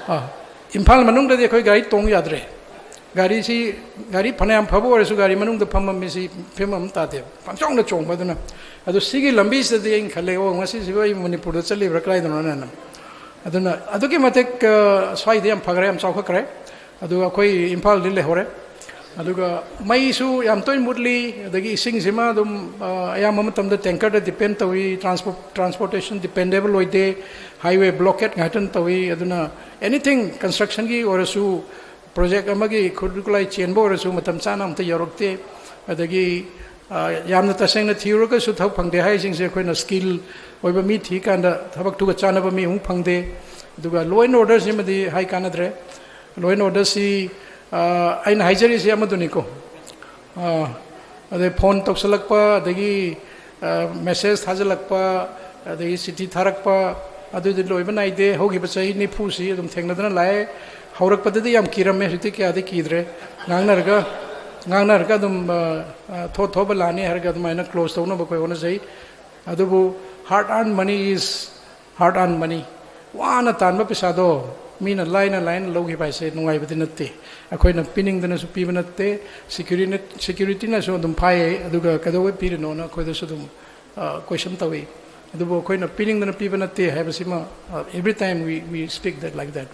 ꯑꯥ, ꯏꯝꯐꯥꯜ ꯃꯅꯨꯡꯗꯗꯤ ꯑꯩꯈꯣꯏ ꯒꯥꯔꯤ ꯇꯣꯡ ꯌꯥꯗ꯭ꯔꯦ꯫ ꯒꯥꯔꯤꯁꯤ, ꯒꯥꯔꯤ ꯐꯅꯌꯥꯝ ꯐꯕ ꯑꯣꯏꯔꯁꯨ ꯒꯥꯔꯤ ꯃꯅꯨꯡꯗ ꯐꯝꯃꯝꯃꯤꯁꯤ ꯐꯤꯕꯝ ꯑꯃ ꯇꯥꯗꯦꯕ, ꯄꯪꯆꯣꯡꯗ ꯆꯣꯡꯕ꯫ ꯑꯗꯨꯅ, ꯑꯗꯨ ꯁꯤꯒꯤ ꯂꯝꯕꯤꯁꯤꯗꯗꯤ ꯑꯩꯅ ꯈꯜꯂꯦ, "ꯑꯣ, ꯉꯁꯤꯁꯤꯕꯨ ꯑꯩ ꯃꯅꯤꯄꯨꯔꯗ ꯆꯠꯂꯤꯕ꯭ꯔꯥ, ꯀꯗꯥꯏꯗꯅꯣꯅꯦꯅ?" ꯑꯗꯨꯅ ꯑꯗꯨꯛꯀꯤ ꯃꯇꯤꯛ, ꯑ, ꯁ꯭ꯋꯥꯏꯗꯤ ꯌꯥꯝ ꯐꯈ꯭ꯔꯦ, ꯌꯥꯝ ꯆꯥꯎꯈꯠꯈ꯭ꯔꯦ꯫ ꯑꯗꯨꯒ ꯑꯩꯈꯣꯏ ꯏꯝꯐꯥꯜꯗꯤ ꯂꯩꯍꯧꯔꯦ꯫ ꯑꯗꯨꯒ ꯃꯩꯁꯨ ꯌꯥꯝ ꯇꯣꯏꯅ ꯃꯨꯠꯂꯤ, ꯑꯗꯒꯤ ꯏꯁꯤꯡꯁꯤꯃ ꯑꯗꯨꯝ, ꯑ, ꯑꯌꯥꯝꯕ ꯃꯇꯝꯗ ꯇꯦꯡꯀꯔꯗ ꯗꯤꯄꯦꯟ ꯇꯧꯏ, ꯇ꯭ꯔꯥꯟꯁꯄꯣꯔꯠ, ꯇ꯭ꯔꯥꯟꯁꯄꯣꯔꯇꯦꯁꯟ ꯗꯤꯄꯦꯟꯗꯦꯕꯜ ꯑꯣꯏꯗꯦ, ꯍꯥꯏꯋꯦ ꯕ꯭ꯂꯣꯀꯦꯠ ꯉꯥꯛꯇꯪ ꯇꯧꯏ꯫ ꯑꯗꯨꯅ ꯑꯦꯅꯤꯊꯤꯡ ꯀꯟꯁꯇ꯭ꯔꯛꯁꯟꯒꯤ ꯑꯣꯏꯔꯁꯨ, ꯄ꯭ꯔꯣꯖꯦꯛ ꯑꯃꯒꯤ ꯈꯨꯠꯁꯨ ꯈꯨꯠꯂꯥꯏ ꯆꯦꯟꯕ ꯑꯣꯏꯔꯁꯨ ꯃꯇꯝ ꯆꯥꯅ ꯑꯝꯇ ꯌꯧꯔꯛꯇꯦ꯫ ꯑꯗꯒꯤ, ꯑ, ꯌꯥꯝꯅ ꯇꯁꯦꯡꯅ ꯊꯤꯔꯨꯔꯒꯁꯨ ꯊꯕꯛ ꯐꯪꯗꯦ ꯍꯥꯏꯔꯤꯁꯤꯡꯁꯦ ꯑꯩꯈꯣꯏꯅ ꯁ꯭ꯀꯤꯜ ꯑꯣꯏꯕ ꯃꯤ ꯊꯤꯀꯥꯟꯗ ꯊꯕꯛꯇꯨꯒ ꯆꯥꯟꯅꯕ ꯃꯤ ꯑꯃꯨꯛ ꯐꯪꯗꯦ꯫ ꯑꯗꯨꯒ law and order ꯁꯤꯃꯗꯤ ꯍꯥꯏ ꯀꯥꯟꯅꯗ꯭ꯔꯦ꯫ Law and order ꯁꯤ, ꯑ, ꯑꯩꯅ ꯍꯥꯏꯖꯔꯤꯁꯤ ꯑꯃꯗꯨꯅꯤꯀꯣ꯫ ꯑ, ꯑꯗꯩ phone ꯇꯧꯁꯜꯂꯛꯄ, ꯑꯗꯒꯤ, ꯑ, message ꯊꯥꯖꯜꯂꯛꯄ, ꯑꯗꯒꯤ ꯆꯤꯊꯤ ꯊꯥꯔꯛꯄ, ꯑꯗꯨꯗꯤ ꯂꯣꯏꯕ ꯅꯥꯏꯗꯦ꯫ ꯍꯧꯈꯤꯕ ꯆꯍꯤ ꯅꯤꯐꯨꯁꯤ ꯑꯗꯨꯝ ꯊꯦꯡꯅꯗꯅ ꯂꯥꯛꯑꯦ꯫ ꯍꯧꯔꯛꯄꯗꯗꯤ ꯌꯥꯝ ꯀꯤꯔꯝꯃꯦ, ꯍꯧꯖꯤꯛꯇꯤ ꯀꯌꯥꯗꯤ ꯀꯤꯗ꯭ꯔꯦ꯫ ꯉꯥꯡꯅꯔꯒ, ꯉꯥꯡꯅꯔꯒ ꯑꯗꯨꯝ, ꯑ, ꯑ, ꯊꯣꯛ ꯊꯣꯛꯄ ꯂꯥꯛꯑꯅꯤ ꯍꯥꯏꯔꯒ ꯑꯗꯨꯃꯥꯏꯅ close ꯇꯧꯅꯕ ꯑꯩꯈꯣꯏ ꯍꯣꯠꯅꯖꯩ꯫ ꯑꯗꯨꯕꯨ hard earned money is hard earned money꯫ ꯋꯥꯅ ꯇꯥꯟꯕ ꯄꯩꯁꯥꯗꯣ ꯃꯤꯅ ꯂꯥꯏꯅ ꯂꯥꯏꯅ ꯂꯧꯈꯤꯕ ꯍꯥꯏꯁꯦ ꯅꯨꯡꯉꯥꯏꯕꯗꯤ ꯅꯠꯇꯦ꯫ ꯑꯩꯈꯣꯏꯅ ꯄꯤꯅꯤꯡꯗꯅꯁꯨ ꯄꯤꯕ ꯅꯠꯇꯦ꯫ Security, securityꯅꯁꯨ ꯑꯗꯨꯝ ꯐꯥꯏꯌꯦ, ꯑꯗꯨꯒ ꯀꯩꯗꯧꯕꯩ ꯄꯤꯔꯤꯅꯣꯅ ꯑꯩꯈꯣꯏꯗꯁꯨ ꯑꯗꯨꯝ, ꯑ, question ꯇꯧꯏ꯫ ꯑꯗꯨꯕꯨ ꯑꯩꯈꯣꯏꯅ ꯄꯤꯅꯤꯡꯗꯅ ꯄꯤꯕ ꯅꯠꯇꯦ ꯍꯥꯏꯕꯁꯤꯃ, ꯑ, every time we, we speak that, like that꯫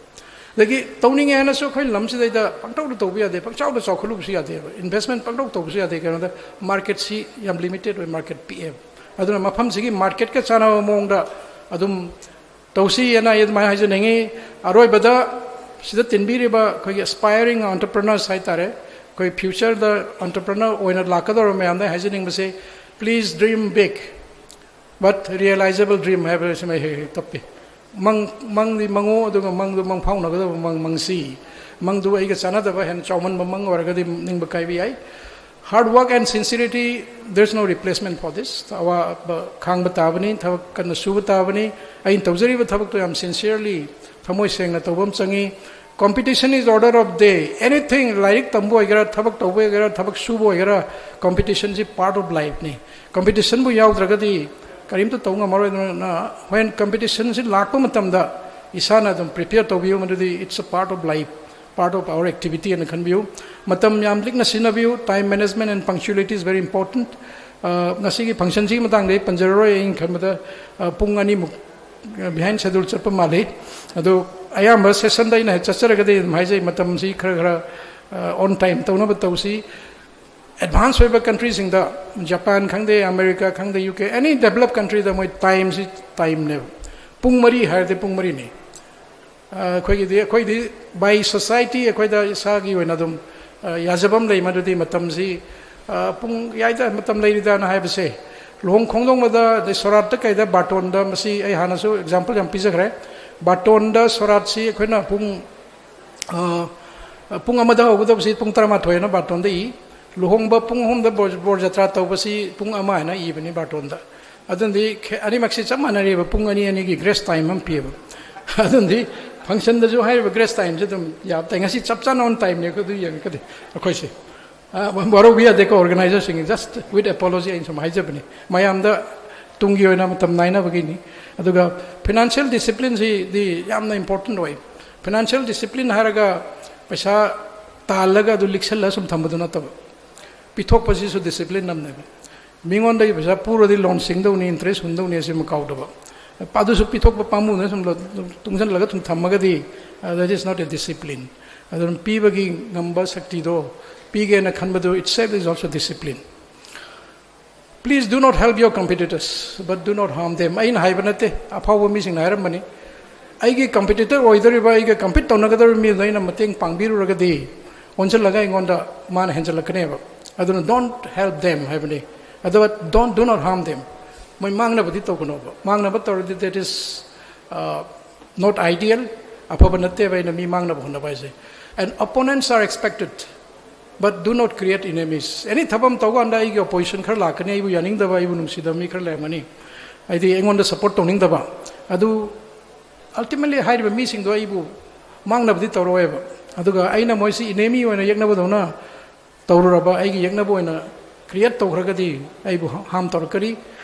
ꯑꯗꯒꯤ ꯇꯧꯅꯤꯡꯉꯦ ꯍꯥꯏꯅꯁꯨ ꯑꯩꯈꯣꯏ ꯂꯝꯁꯤꯗꯩꯗ ꯄꯪꯇꯧꯗ ꯇꯧꯕ ꯌꯥꯗꯦ, ꯄꯪꯆꯥꯎꯗ ꯆꯥꯎꯈꯠꯂꯨꯕꯁꯨ ꯌꯥꯗꯦꯕ, investment ꯄꯪꯇꯧ ꯇꯧꯕꯁꯨ ꯌꯥꯗꯦ꯫ ꯀꯩꯅꯣꯗ marketꯁꯤ ꯌꯥꯝ limited ꯑꯣꯏ, market ꯄꯤꯛꯑꯦꯕ꯫ ꯑꯗꯨꯅ ꯃꯐꯝꯁꯤꯒꯤ marketꯀ ꯆꯥꯟꯅꯕ ꯃꯑꯣꯡꯗ ꯑꯗꯨꯝ ꯇꯧꯁꯤ ꯍꯥꯏꯅ ꯑꯩ ꯑꯗꯨꯃꯥꯏꯅ ꯍꯥꯏꯖꯅꯤꯡꯉꯤ꯫ ꯑꯔꯣꯏꯕꯗ ꯁꯤꯗ ꯇꯤꯟꯕꯤꯔꯤꯕ ꯑꯩꯈꯣꯏꯒꯤ aspiring entrepreneurs ꯍꯥꯏꯇꯥꯔꯦ, ꯑꯩꯈꯣꯏ futureꯗ entrepreneur ꯑꯣꯏꯅ ꯂꯥꯛꯀꯗꯧꯔꯕ ꯃꯌꯥꯝꯗ ꯑꯩ ꯍꯥꯏꯖꯅꯤꯡꯕꯁꯦ, please dream big, but realizable dream ꯍꯥꯏꯕꯁꯤꯃ ꯍꯦꯛ ꯍꯦꯛ ꯇꯞꯄꯤ꯫ ꯃꯪ, ꯃꯪꯗꯤ ꯃꯪꯉꯨ, ꯑꯗꯨꯒ ꯃꯪꯗꯨ ꯃꯪꯐꯥꯎꯅꯒꯗꯕ ꯃꯪ ꯃꯪꯁꯤ꯫ ꯃꯪꯗꯨ ꯑꯩꯒ ꯆꯥꯟꯅꯗꯕ ꯍꯦꯟꯅ ꯆꯥꯎꯃꯟꯕ ꯃꯪ ꯑꯣꯏꯔꯒꯗꯤ ꯅꯤꯡꯕ ꯀꯥꯏꯕ ꯌꯥꯏ꯫ Hard work and sincerity, there's no replacement for this. ꯑꯋꯥꯕ ꯈꯥꯡꯕ ꯇꯥꯕꯅꯤ, ꯊꯕꯛ ꯀꯟꯅ ꯁꯨꯕ ꯇꯥꯕꯅꯤ꯫ ꯑꯩꯅ ꯇꯧꯖꯔꯤꯕ ꯊꯕꯛꯇꯣ ꯌꯥꯝ sincerely, ꯊꯃꯣꯏ ꯁꯦꯡꯅ ꯇꯧꯕ ꯑꯃ ꯆꯪꯉꯤ꯫ Competition is order of day. Anything, ꯂꯥꯏꯔꯤꯛ ꯇꯝꯕ ꯑꯣꯏꯒꯦꯔꯥ, ꯊꯕꯛ ꯇꯧꯕ ꯑꯣꯏꯒꯦꯔꯥ, ꯊꯕꯛ ꯁꯨꯕ ꯑꯣꯏꯒꯦꯔꯥ, competitionꯁꯤ part of lifeꯅꯤ꯫ Competitionꯕꯨ ꯌꯥꯎꯗ꯭ꯔꯒꯗꯤ ꯀꯔꯤꯝꯇ ꯇꯧ ꯉꯝꯃꯔꯣꯏ꯫ ꯑꯗꯨꯅ when competitionꯁꯤ ꯂꯥꯛꯄ ꯃꯇꯝꯗ ꯏꯁꯥꯅ ꯑꯗꯨꯝ prepare ꯇꯧꯕꯤꯌꯨ, ꯃꯗꯨꯗꯤ it's a part of life, part of our activity ꯍꯥꯏꯅ ꯈꯟꯕꯤꯌꯨ꯫ ꯃꯇꯝ ꯌꯥꯝ ꯂꯤꯛꯅ ꯁꯤꯖꯤꯟꯅꯕꯤꯌꯨ꯫ Time management and punctuality is very important. ꯑ, ꯉꯁꯤꯒꯤ functionꯁꯤꯒꯤ ꯃꯇꯥꯡꯗ ꯑꯩ ꯄꯟꯖꯔꯔꯣꯏ꯫ ꯑꯩꯅ ꯈꯟꯕꯗ, ꯑ, ꯄꯨꯡ ꯑꯅꯤꯃꯨꯛ, ꯑ, behind schedule ꯆꯠꯄ ꯃꯥꯜꯂꯤ꯫ ꯑꯗꯣ ꯑꯌꯥꯝꯕ sessionꯗ ꯑꯩꯅ ꯆꯠꯆꯔꯒꯗꯤ ꯑꯗꯨꯝ ꯍꯥꯏꯖꯩ, ꯃꯇꯝꯁꯤ ꯈꯔ ꯈꯔ, ꯑ, on time ꯇꯧꯅꯕ ꯇꯧꯁꯤ꯫ Advance ꯑꯣꯏꯕ countryꯁꯤꯡꯗ, Japan ꯈꯪꯗꯦ, America ꯈꯪꯗꯦ, U K, any developed countryꯗ ꯃꯣꯏ timeꯁꯤ timeꯅꯦꯕ꯫ ꯄꯨꯡ ꯃꯔꯤ ꯍꯥꯏꯔꯗꯤ ꯄꯨꯡ ꯃꯔꯤꯅꯤ꯫ ꯑ, ꯑꯩꯈꯣꯏꯒꯤꯗꯤ, ꯑꯩꯈꯣꯏꯗꯤ by society ꯑꯩꯈꯣꯏꯗ ꯏꯁꯥꯒꯤ ꯑꯣꯏꯅ ꯑꯗꯨꯝ, ꯑ, ꯌꯥꯖꯕ ꯑꯃ ꯂꯩ, ꯃꯗꯨꯗꯤ ꯃꯇꯝꯁꯤ, ꯑ, ꯄꯨꯡ ꯌꯥꯏꯗ, ꯃꯇꯝ ꯂꯩꯔꯤꯗꯅ ꯍꯥꯏꯕꯁꯦ꯫ ꯂꯨꯍꯣꯡ ꯈꯣꯡꯗꯣꯡꯕꯗ, ꯑꯗꯩ ꯁꯣꯔꯥꯠꯇ ꯀꯩꯗ, ꯕꯥꯔꯇꯣꯟꯗ, ꯃꯁꯤ ꯑꯩ ꯍꯥꯟꯅꯁꯨ example ꯌꯥꯝ ꯄꯤꯖꯈ꯭ꯔꯦ꯫ ꯕꯥꯔꯇꯣꯟꯗ ꯁꯣꯔꯥꯠꯁꯤ ꯑꯩꯈꯣꯏꯅ ꯄꯨꯡ ꯑ, ꯄꯨꯡ ꯑꯃꯗ ꯍꯧꯒꯗꯕꯁꯤ ꯄꯨꯡ ꯇꯔꯥꯃꯥꯊꯣꯏ ꯍꯥꯏꯅ ꯕꯥꯔꯇꯣꯟꯗ ꯏ꯫ ꯂꯨꯍꯣꯡꯕ ꯄꯨꯡ ꯑꯍꯨꯝꯗ ꯕꯣꯔ ꯕꯣꯔ ꯖꯇ꯭ꯔꯥ ꯇꯧꯕꯁꯤ ꯄꯨꯡ ꯑꯃ ꯍꯥꯏꯅ ꯏꯕꯅꯤ ꯕꯥꯔꯇꯣꯟꯗ꯫ ꯑꯗꯨꯅꯗꯤ ꯈꯦ- ꯑꯅꯤꯃꯛꯁꯤ ꯆꯞ ꯃꯥꯟꯅꯔꯤꯕ, ꯄꯨꯡ ꯑꯅꯤ ꯑꯅꯤꯒꯤ ꯒ꯭ꯔꯦꯁ ꯇꯥꯏꯝ ꯑꯃ ꯄꯤꯌꯦꯕ꯫ ꯑꯗꯨꯅꯗꯤ ꯐꯪꯁꯟꯗꯁꯨ ꯍꯥꯏꯔꯤꯕ ꯒ꯭ꯔꯦꯁ ꯇꯥꯏꯝꯁꯦ ꯑꯗꯨꯝ ꯌꯥꯕ ꯇꯥꯏ꯫ ꯉꯁꯤ ꯆꯞ ꯆꯥꯅ ꯑꯣꯟ ꯇꯥꯏꯝꯅꯦ ꯑꯩꯈꯣꯏ ꯑꯗꯨ ꯌꯦꯡꯉꯒꯗꯤ꯫ ꯑꯩꯈꯣꯏꯁꯦ ꯑ, ꯋꯥꯔꯧꯕ ꯌꯥꯗꯦꯀꯣ ꯑꯣꯔꯒꯅꯥꯏꯖꯔꯁꯤꯡ, just with apology ꯑꯩꯅ ꯁꯨꯝ ꯍꯥꯏꯖꯕꯅꯤ꯫ ꯃꯌꯥꯝꯗ ꯇꯨꯡꯒꯤ ꯑꯣꯏꯅ ꯃꯇꯝ ꯉꯥꯏꯅꯕꯒꯤꯅꯤ꯫ ꯑꯗꯨꯒ ꯐꯤꯅꯥꯟꯁꯤꯌꯦꯜ ꯗꯤꯁꯤꯄ꯭ꯂꯤꯟꯁꯤꯗꯤ ꯌꯥꯝꯅ ꯏꯝꯄꯣꯔꯇꯦꯟ ꯑꯣꯏ꯫ ꯐꯤꯅꯥꯟꯁꯤꯌꯦꯜ ꯗꯤꯁꯤꯄ꯭ꯂꯤꯟ ꯍꯥꯏꯔꯒ ꯄꯩꯁꯥ ꯇꯥꯜꯂꯒ ꯑꯗꯨ ꯂꯤꯛꯁꯜꯂꯒ ꯁꯨꯝ ꯊꯝꯕꯗꯨ ꯅꯠꯇꯕ, ꯄꯤꯊꯣꯛꯄꯁꯤꯁꯨ ꯗꯤꯁꯤꯄ꯭ꯂꯤꯟ ꯑꯃꯅꯦꯕ꯫ ꯃꯤꯉꯣꯟꯗꯒꯤ ꯄꯩꯁꯥ ꯄꯨꯔꯗꯤ ꯂꯣꯟ ꯁꯤꯡꯗꯧꯅꯤ, ꯏꯟꯇꯔꯦꯁ ꯍꯨꯟꯗꯧꯅꯤ, ꯑꯁꯤꯃ ꯀꯥꯎꯗꯕ꯫ ꯑꯗꯨꯁꯨ ꯄꯤꯊꯣꯛꯄ ꯄꯥꯝꯃꯨꯗꯅ ꯁꯨꯝ ꯂꯣ- ꯇꯨꯡꯁꯤꯜꯂꯒ ꯁꯨꯝ ꯊꯝꯃꯒꯗꯤ, uh, that is not a discipline꯫ ꯑꯗꯨꯅ ꯄꯤꯕꯒꯤ ꯉꯝꯕ ꯁꯛꯇꯤꯗꯣ ꯄꯤꯒꯦꯅ ꯈꯟꯕꯗꯨ itself is also discipline꯫ Please do not help your competitors, but do not harm them꯫ ꯑꯩꯅ ꯍꯥꯏꯕ ꯅꯠꯇꯦ, ꯑꯐꯥꯎꯕ ꯃꯤꯁꯤꯡꯅ ꯍꯥꯏꯔꯝꯕꯅꯤ꯫ ꯑꯩꯒꯤ ꯀꯝꯄꯤꯇꯤꯇꯔ ꯑꯣꯏꯗꯧꯔꯤꯕ, ꯑꯩꯒ ꯀꯝꯄꯤꯠ ꯇꯧꯅꯒꯗꯧꯔꯤꯕ ꯃꯤꯗꯨꯗ ꯑꯩꯅ ꯃꯇꯦꯡ ꯄꯥꯡꯕꯤꯔꯨꯔꯒꯗꯤ, ꯑꯣꯟꯁꯤꯜꯂꯒ ꯑꯩꯉꯣꯟꯗ ꯃꯥꯅ ꯍꯦꯟꯖꯜꯂꯛꯀꯅꯦꯕ꯫ ꯑꯗꯨꯅ don't help them ꯍꯥꯏꯕꯅꯤ꯫ ꯑꯗꯨꯒ don't, do not harm them꯫ ꯃꯣꯏ ꯃꯥꯡꯅꯕꯗꯤ ꯇꯧꯒꯅꯣꯕ꯫ ꯃꯥꯡꯅꯕ ꯇꯧꯔꯗꯤ, that is, uh, not ideal꯫ ꯑꯐꯕ ꯅꯠꯇꯦꯕ ꯑꯩꯅ ꯃꯤ ꯃꯥꯡꯅꯕ ꯍꯣꯠꯅꯕ ꯍꯥꯏꯁꯦ꯫ And opponents are expected, but do not create enemies꯫ Any ꯊꯕꯛ ꯑꯃ ꯇꯧꯀꯥꯟꯗ ꯑꯩꯒꯤ ꯑꯣꯄꯣꯖꯤꯁꯟ ꯈꯔ ꯂꯥꯛꯀꯅꯤ, ꯑꯩꯕꯨ ꯌꯥꯅꯤꯡꯗꯕ, ꯑꯩꯕꯨ ꯅꯨꯡꯁꯤꯗꯕ ꯃꯤ ꯈꯔ ꯂꯩꯔꯝꯒꯅꯤ, ꯍꯥꯏꯗꯤ ꯑꯩꯉꯣꯟꯗ ꯁꯞꯄꯣꯔꯠ ꯇꯧꯅꯤꯡꯗꯕ꯫ ꯑꯗꯨ ultimately ꯍꯥꯏꯔꯤꯕ ꯃꯤꯁꯤꯡꯗꯣ ꯑꯩꯕꯨ ꯃꯥꯡꯅꯕꯗꯤ ꯇꯧꯔꯛꯑꯣꯏꯕ꯫ ꯑꯗꯨꯒ ꯑꯩꯅ ꯃꯣꯏꯁꯤ ꯏꯅꯦꯃꯤ ꯑꯣꯏꯅ ꯌꯦꯛꯅꯕꯗꯧꯅ ꯇꯧꯔꯨꯔꯕ, ꯑꯩꯒꯤ ꯌꯦꯛꯅꯕ ꯑꯣꯏꯅ ꯀ꯭ꯔꯤꯌꯦꯠ ꯇꯧꯈ꯭ꯔꯒꯗꯤ ꯑꯩꯕꯨ ꯍꯥꯝ ꯇꯧꯔꯛꯀꯅꯤ꯫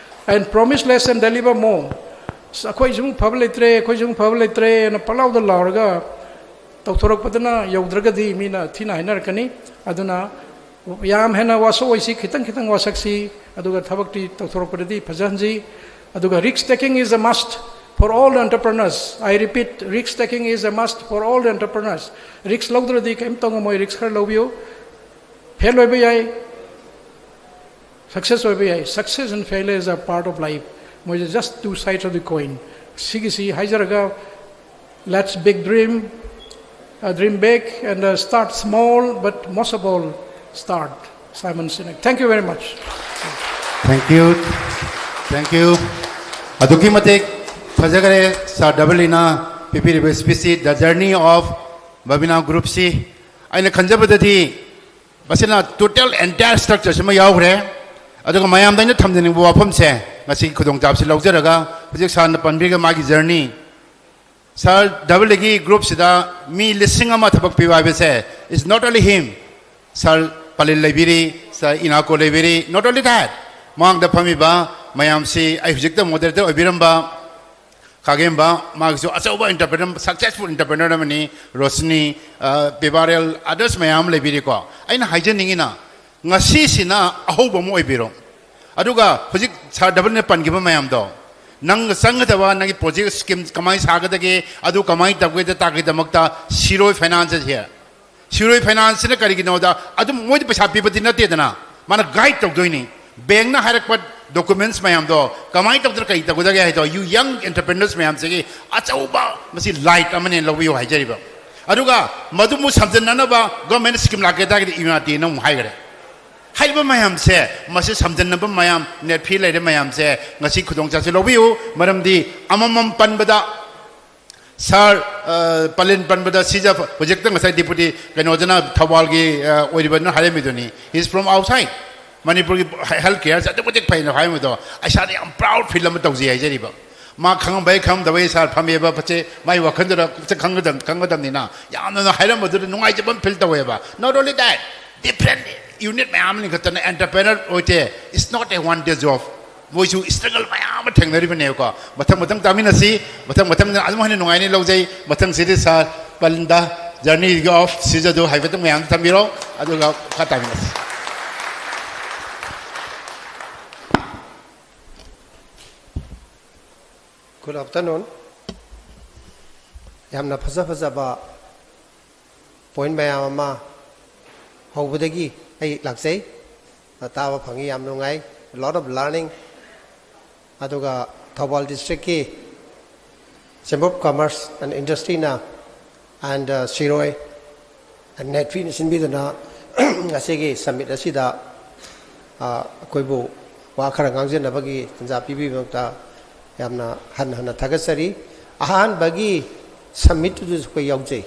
And promise less and deliver more꯫ ꯑꯁ, ꯑꯩꯈꯣꯏ ꯁꯨꯝ ꯐꯕ ꯂꯩꯇ꯭ꯔꯦ, ꯑꯩꯈꯣꯏ ꯁꯨꯝ ꯐꯕ ꯂꯩꯇ꯭ꯔꯦꯅ ꯄꯪꯂꯥꯎꯗ ꯂꯥꯎꯔꯒ ꯇꯧꯊꯣꯔꯛꯄꯗꯅ ꯌꯧꯗ꯭ꯔꯒꯗꯤ ꯃꯤꯅ ꯊꯤꯅ ꯍꯥꯏꯅꯔꯛꯀꯅꯤ꯫ ꯑꯗꯨꯅ ꯌꯥꯝ ꯍꯦꯟꯅ ꯋꯥꯁꯛꯑꯣꯏꯁꯤ, ꯈꯤꯇꯪ ꯈꯤꯇꯪ ꯋꯥꯁꯛꯁꯤ, ꯑꯗꯨꯒ ꯊꯕꯛꯇꯤ ꯇꯧꯊꯣꯔꯛꯄꯗꯗꯤ ꯐꯖꯍꯟꯁꯤ꯫ ꯑꯗꯨꯒ risk taking is a must for all the entrepreneurs꯫ I repeat, risk taking is a must for all the entrepreneurs꯫ Risk ꯂꯧꯗ꯭ꯔꯗꯤ ꯀꯔꯤꯝ ꯇꯧ ꯉꯝꯃꯣꯏ꯫ Risk ꯈꯔ ꯂꯧꯕꯤꯌꯨ꯫ ꯐꯦꯜ ꯑꯣꯏꯕ ꯌꯥꯏ, ꯁꯛꯁꯦꯁ ꯑꯣꯏꯕ ꯌꯥꯏ꯫ Success and failure is a part of life꯫ ꯃꯣꯏꯁꯦ just two sides of the coin꯫ ꯁꯤꯒꯤꯁꯤ ꯍꯥꯏꯖꯔꯒ, let's big dream, uh, dream big and, uh, start small, but most of all, start꯫ Simon Sinek. Thank you very much꯫ Thank you. Thank you. ꯑꯗꯨꯛꯀꯤ ꯃꯇꯤꯛ ꯐꯖꯈ꯭ꯔꯦ꯫ ꯁꯥꯔ double ꯏꯅ ꯄꯤꯕꯤꯔꯤꯕ ꯁ꯭ꯄꯤꯆꯁꯤ, The Journey of Babina Group ꯁꯤ꯫ ꯑꯩꯅ ꯈꯟꯖꯕꯗꯗꯤ ꯃꯁꯤꯅ total entire ꯁ꯭ꯇ꯭ꯔꯛꯆꯔꯁꯤꯃ ꯌꯥꯎꯈ꯭ꯔꯦ꯫ ꯑꯗꯨꯒ ꯃꯌꯥꯝꯗ ꯑꯩꯅ ꯊꯝꯖꯅꯤꯡꯕ ꯋꯥꯐꯝꯁꯦ, ꯉꯁꯤꯒꯤ ꯈꯨꯗꯣꯡꯆꯥꯕꯁꯤ ꯂꯧꯖꯔꯒ, ꯍꯧꯖꯤꯛ ꯁꯥꯔꯅ ꯄꯟꯕꯤꯔꯤꯕ ꯃꯥꯒꯤ ꯖꯔꯅꯤ, ꯁꯥꯔ ꯗꯕꯜ ꯏꯒꯤ ꯒ꯭ꯔꯨꯞꯁꯤꯗ ꯃꯤ ꯂꯤꯁꯤꯡ ꯑꯃ ꯊꯕꯛ ꯄꯤꯕ ꯍꯥꯏꯕꯁꯦ, it's not only him, sir ꯄꯂꯤꯟ ꯂꯩꯕꯤꯔꯤ, sir ꯏꯅꯥꯀꯣ ꯂꯩꯕꯤꯔꯤ, not only that, ꯃꯃꯥꯡꯗ ꯐꯝꯃꯤꯕ ꯃꯌꯥꯝꯁꯤ, ꯑꯩ ꯍꯧꯖꯤꯛꯇ ꯃꯣꯗꯔꯦꯇꯔ ꯑꯣꯏꯕꯤꯔꯝꯕ ꯈꯥꯒꯦꯝꯕ, ꯃꯥꯒꯤꯁꯨ ꯑꯆꯧꯕ ꯑꯦꯟꯇꯔꯄ꯭ꯔꯦꯅꯔ, ꯁꯛꯁꯦꯁꯐꯨꯜ ꯑꯦꯟꯇꯔꯄ꯭ꯔꯦꯅꯔ ꯑꯃꯅꯤ, ꯔꯣꯁꯅꯤ, ꯑ, ꯄꯤꯕꯥꯔꯦꯜ, ꯑꯗꯔꯁ ꯃꯌꯥꯝ ꯑꯃ ꯂꯩꯕꯤꯔꯤꯀꯣ꯫ ꯑꯩꯅ ꯍꯥꯏꯖꯅꯤꯡꯉꯤꯅ, ꯉꯁꯤꯁꯤꯅ ꯑꯍꯧꯕ ꯑꯃ ꯑꯣꯏꯕꯤꯔꯣ꯫ ꯑꯗꯨꯒ ꯍꯧꯖꯤꯛ ꯁꯥꯔ ꯗꯕꯜꯅ ꯄꯟꯈꯤꯕ ꯃꯌꯥꯝꯗꯣ, ꯅꯪꯅ ꯆꯪꯒꯗꯕ ꯅꯪꯒꯤ ꯄ꯭ꯔꯣꯖꯦꯛ ꯁ꯭ꯀꯤꯝ ꯀꯃꯥꯏꯅ ꯁꯥꯒꯗꯒꯦ, ꯑꯗꯨ ꯀꯃꯥꯏꯅ ꯇꯧꯒꯦꯗ ꯇꯥꯛꯄꯒꯤꯗꯃꯛꯇ ꯁꯤꯔꯣꯏ ꯐꯥꯏꯅꯥꯟꯁ ꯑꯁꯦ꯫ ꯁꯤꯔꯣꯏ ꯐꯥꯏꯅꯥꯟꯁꯁꯤꯅ ꯀꯔꯤꯒꯤꯅꯣꯗ, ꯑꯗꯨꯝ ꯃꯣꯏꯗꯤ ꯄꯩꯁꯥ ꯄꯤꯕꯗꯤ ꯅꯠꯇꯦꯗꯅ, ꯃꯥꯅ ꯒꯥꯏꯗ ꯇꯧꯗꯣꯏꯅꯤ꯫ ꯕꯦꯡꯅ ꯍꯥꯏꯔꯛꯄ ꯗꯣꯀꯨꯃꯦꯟꯠꯁ ꯃꯌꯥꯝꯗꯣ ꯀꯃꯥꯏꯅ ꯇꯧꯗꯅ ꯀꯔꯤ ꯇꯧꯒꯗꯒꯦ ꯍꯥꯏꯗꯣ, you young entrepreneurs ꯃꯌꯥꯝꯁꯤꯒꯤ ꯑꯆꯧꯕ ꯃꯁꯤ ꯂꯥꯏꯠ ꯑꯃꯅꯦꯅ ꯂꯧꯕꯤꯌꯨ ꯍꯥꯏꯖꯔꯤꯕ꯫ ꯑꯗꯨꯒ ꯃꯗꯨꯕꯨ ꯁꯝꯖꯤꯟꯅꯅꯕ ꯒꯣꯔꯃꯦꯟ ꯁ꯭ꯀꯤꯝ ꯂꯥꯛꯀꯦ ꯇꯥꯔꯒꯗꯤ ꯏꯃꯥꯇꯤꯅ ꯑꯃꯨꯛ ꯍꯥꯏꯈꯔꯦ꯫ ꯍꯥꯏꯔꯤꯕ ꯃꯌꯥꯝꯁꯦ, ꯃꯁꯤ ꯁꯝꯖꯤꯟꯅꯕ ꯃꯌꯥꯝ, ꯅꯦꯠ ꯐ꯭ꯔꯤ ꯂꯩꯔꯦ ꯃꯌꯥꯝꯁꯦ, ꯉꯁꯤ ꯈꯨꯗꯣꯡꯆꯥꯕꯁꯤ ꯂꯧꯕꯤꯌꯨ꯫ ꯃꯔꯝꯗꯤ ꯑꯃꯃꯝ ꯄꯟꯕꯗ, ꯁꯥꯔ, ꯑ, ꯄꯂꯦꯟ ꯄꯟꯕꯗ, ꯁꯤꯖ ꯍꯧꯖꯤꯛꯇ ꯉꯁꯥꯏ ꯗꯤꯄꯨꯇꯤ ꯀꯩꯅꯣꯗꯅ, ꯊꯧꯕꯥꯜꯒꯤ, ꯑ, ꯑꯣꯏꯔꯤꯕꯅ ꯍꯥꯏꯔꯝꯃꯤꯗꯨꯅꯤ, he is from outside, ꯃꯅꯤꯄꯨꯔꯒꯤ ꯍꯦꯜꯊ ꯀꯦꯌꯔꯁꯦ ꯑꯗꯨꯛꯀꯤ ꯃꯇꯤꯛ ꯐꯩꯅ ꯍꯥꯏꯔꯝꯃꯤꯗꯣ, ꯏꯁꯥꯗ ꯌꯥꯝ ꯄ꯭ꯔꯥꯎꯗ ꯐꯤꯜ ꯑꯃ ꯇꯧꯖꯩ ꯍꯥꯏꯖꯔꯤꯕ꯫ ꯃꯥ ꯈꯪꯉꯝꯕꯩ ꯈꯪꯉꯝꯗꯕꯩ ꯁꯥꯔ ꯐꯝꯃꯦꯕ ꯄꯣꯠꯁꯦ, ꯃꯥꯏ ꯋꯥꯈꯜꯗꯨꯗ ꯈꯪꯒꯗꯕ, ꯈꯪꯒꯗꯕꯅꯤꯅ ꯌꯥꯝꯅ ꯍꯥꯏꯔꯝꯕꯗꯨꯗ ꯅꯨꯡꯉꯥꯏꯖꯕ ꯑꯃ ꯐꯤꯜ ꯇꯧꯋꯦꯕ꯫ Not only that, different unit ꯃꯌꯥꯝ ꯑꯃ ꯂꯤꯡꯈꯠꯇꯅ, ꯑꯦꯟꯇꯔꯄ꯭ꯔꯦꯅꯔ ꯑꯣꯏꯇꯦ, it's not a one day job, ꯃꯣꯏꯁꯨ ꯁ꯭ꯇ꯭ꯔꯒꯜ ꯃꯌꯥꯝ ꯑꯃ ꯊꯦꯡꯅꯔꯤꯕꯅꯦꯕꯀꯣ꯫ ꯃꯊꯪ ꯃꯊꯪ ꯇꯥꯃꯤꯟꯅꯁꯤ, ꯃꯊꯪ ꯃꯊꯪꯗ ꯑꯗꯨꯝ ꯍꯦꯟꯅ ꯅꯨꯡꯉꯥꯏꯅꯤ ꯂꯧꯖꯩ꯫ ꯃꯊꯪꯁꯤꯗꯤ ꯁꯥꯔ ꯄꯂꯤꯟꯗ, ꯖꯔꯅꯤ ꯑꯣꯐ ꯁꯤꯖꯗꯨ ꯍꯥꯏꯐꯦꯠꯇꯪ ꯃꯌꯥꯝꯗ ꯊꯝꯕꯤꯔꯣ, ꯑꯗꯨꯒ ꯃꯈꯥ ꯇꯥꯃꯤꯟꯅꯁꯤ꯫ Good afternoon. ꯌꯥꯝꯅ ꯐꯖ ꯐꯖꯕ ꯄꯣꯏꯟꯠ ꯃꯌꯥꯝ ꯑꯃ ꯍꯧꯕꯗꯒꯤ ꯑꯩ ꯂꯥꯛꯆꯩ, ꯇꯥꯕ ꯐꯪꯉꯤ, ꯌꯥꯝ ꯅꯨꯡꯉꯥꯏ, lot of learning꯫ ꯑꯗꯨꯒ ꯊꯧꯕꯥꯜ ꯗꯤꯁꯇ꯭ꯔꯤꯛꯀꯤ Chamber of Commerce and Industryꯅ and, uh, Shirui and ꯅꯦꯠꯐꯤꯅ ꯁꯤꯟꯕꯤꯗꯨꯅ ꯉꯁꯤꯒꯤ ꯁꯃꯤꯠ ꯑꯁꯤꯗ, ꯑ, ꯑꯩꯈꯣꯏꯕꯨ ꯋꯥ ꯈꯔ ꯉꯥꯡꯖꯅꯕꯒꯤ ꯇꯥꯟꯖꯥ ꯄꯤꯕꯤꯕꯗ ꯌꯥꯝꯅ ꯍꯟꯅ ꯍꯟꯅ ꯊꯥꯒꯠꯆꯔꯤ꯫ ꯑꯍꯥꯟꯕꯒꯤ ꯁꯝꯃꯤꯠꯇꯨꯗꯁꯨ ꯑꯩꯈꯣꯏ ꯌꯥꯎꯖꯩ꯫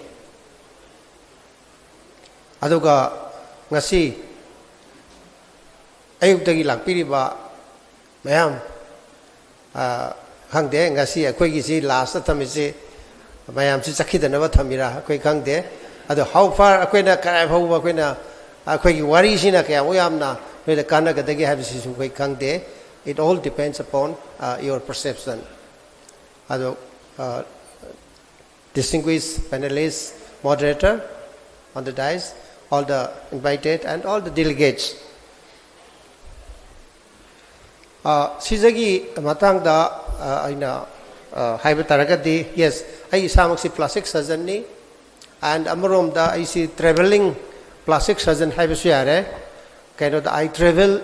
ꯑꯗꯨꯒ ꯉꯁꯤ ꯑꯌꯨꯛꯇꯒꯤ ꯂꯥꯛꯄꯤꯔꯤꯕ ꯃꯌꯥꯝ, ꯑ, ꯈꯪꯗꯦ, ꯉꯁꯤ ꯑꯩꯈꯣꯏꯒꯤꯁꯤ ꯂꯥꯁꯇ ꯊꯝꯃꯤꯁꯤ ꯃꯌꯥꯝꯁꯤ ꯆꯠꯈꯤꯗꯅꯕ ꯊꯝꯃꯤꯔꯥ ꯑꯩꯈꯣꯏ ꯈꯪꯗꯦ꯫ ꯑꯗꯣ how far ꯑꯩꯈꯣꯏꯅ ꯀꯗꯥꯏ ꯐꯥꯎꯕ ꯑꯩꯈꯣꯏꯅ, ꯑꯩꯈꯣꯏꯒꯤ ꯋꯥꯔꯤꯁꯤꯅ ꯀꯌꯥꯃꯨꯛ ꯌꯥꯝꯅ ꯅꯣꯏꯗ ꯀꯥꯟꯅꯒꯗꯒꯦ ꯍꯥꯏꯕꯁꯤꯁꯨ ꯑꯩꯈꯣꯏ ꯈꯪꯗꯦ꯫ It all depends upon, uh, your perception. ꯑꯗꯣ, ꯑ, distinguished panelists, moderator on the dais, all the invited and all the delegates. ꯑ, ꯁꯤꯖꯒꯤ ꯃꯇꯥꯡꯗ, ꯑ, ꯑꯩꯅ, ꯑ, ꯍꯥꯏꯕ ꯇꯥꯔꯒꯗꯤ, yes, ꯑꯩ ꯏꯁꯥꯃꯛꯁꯤ plastic surgeonꯅꯤ, and ꯑꯃꯔꯣꯝꯗ ꯑꯩꯁꯤ travelling plastic surgeon ꯍꯥꯏꯕꯁꯨ ꯌꯥꯔꯦ꯫ ꯀꯩꯅꯣꯗ, I travel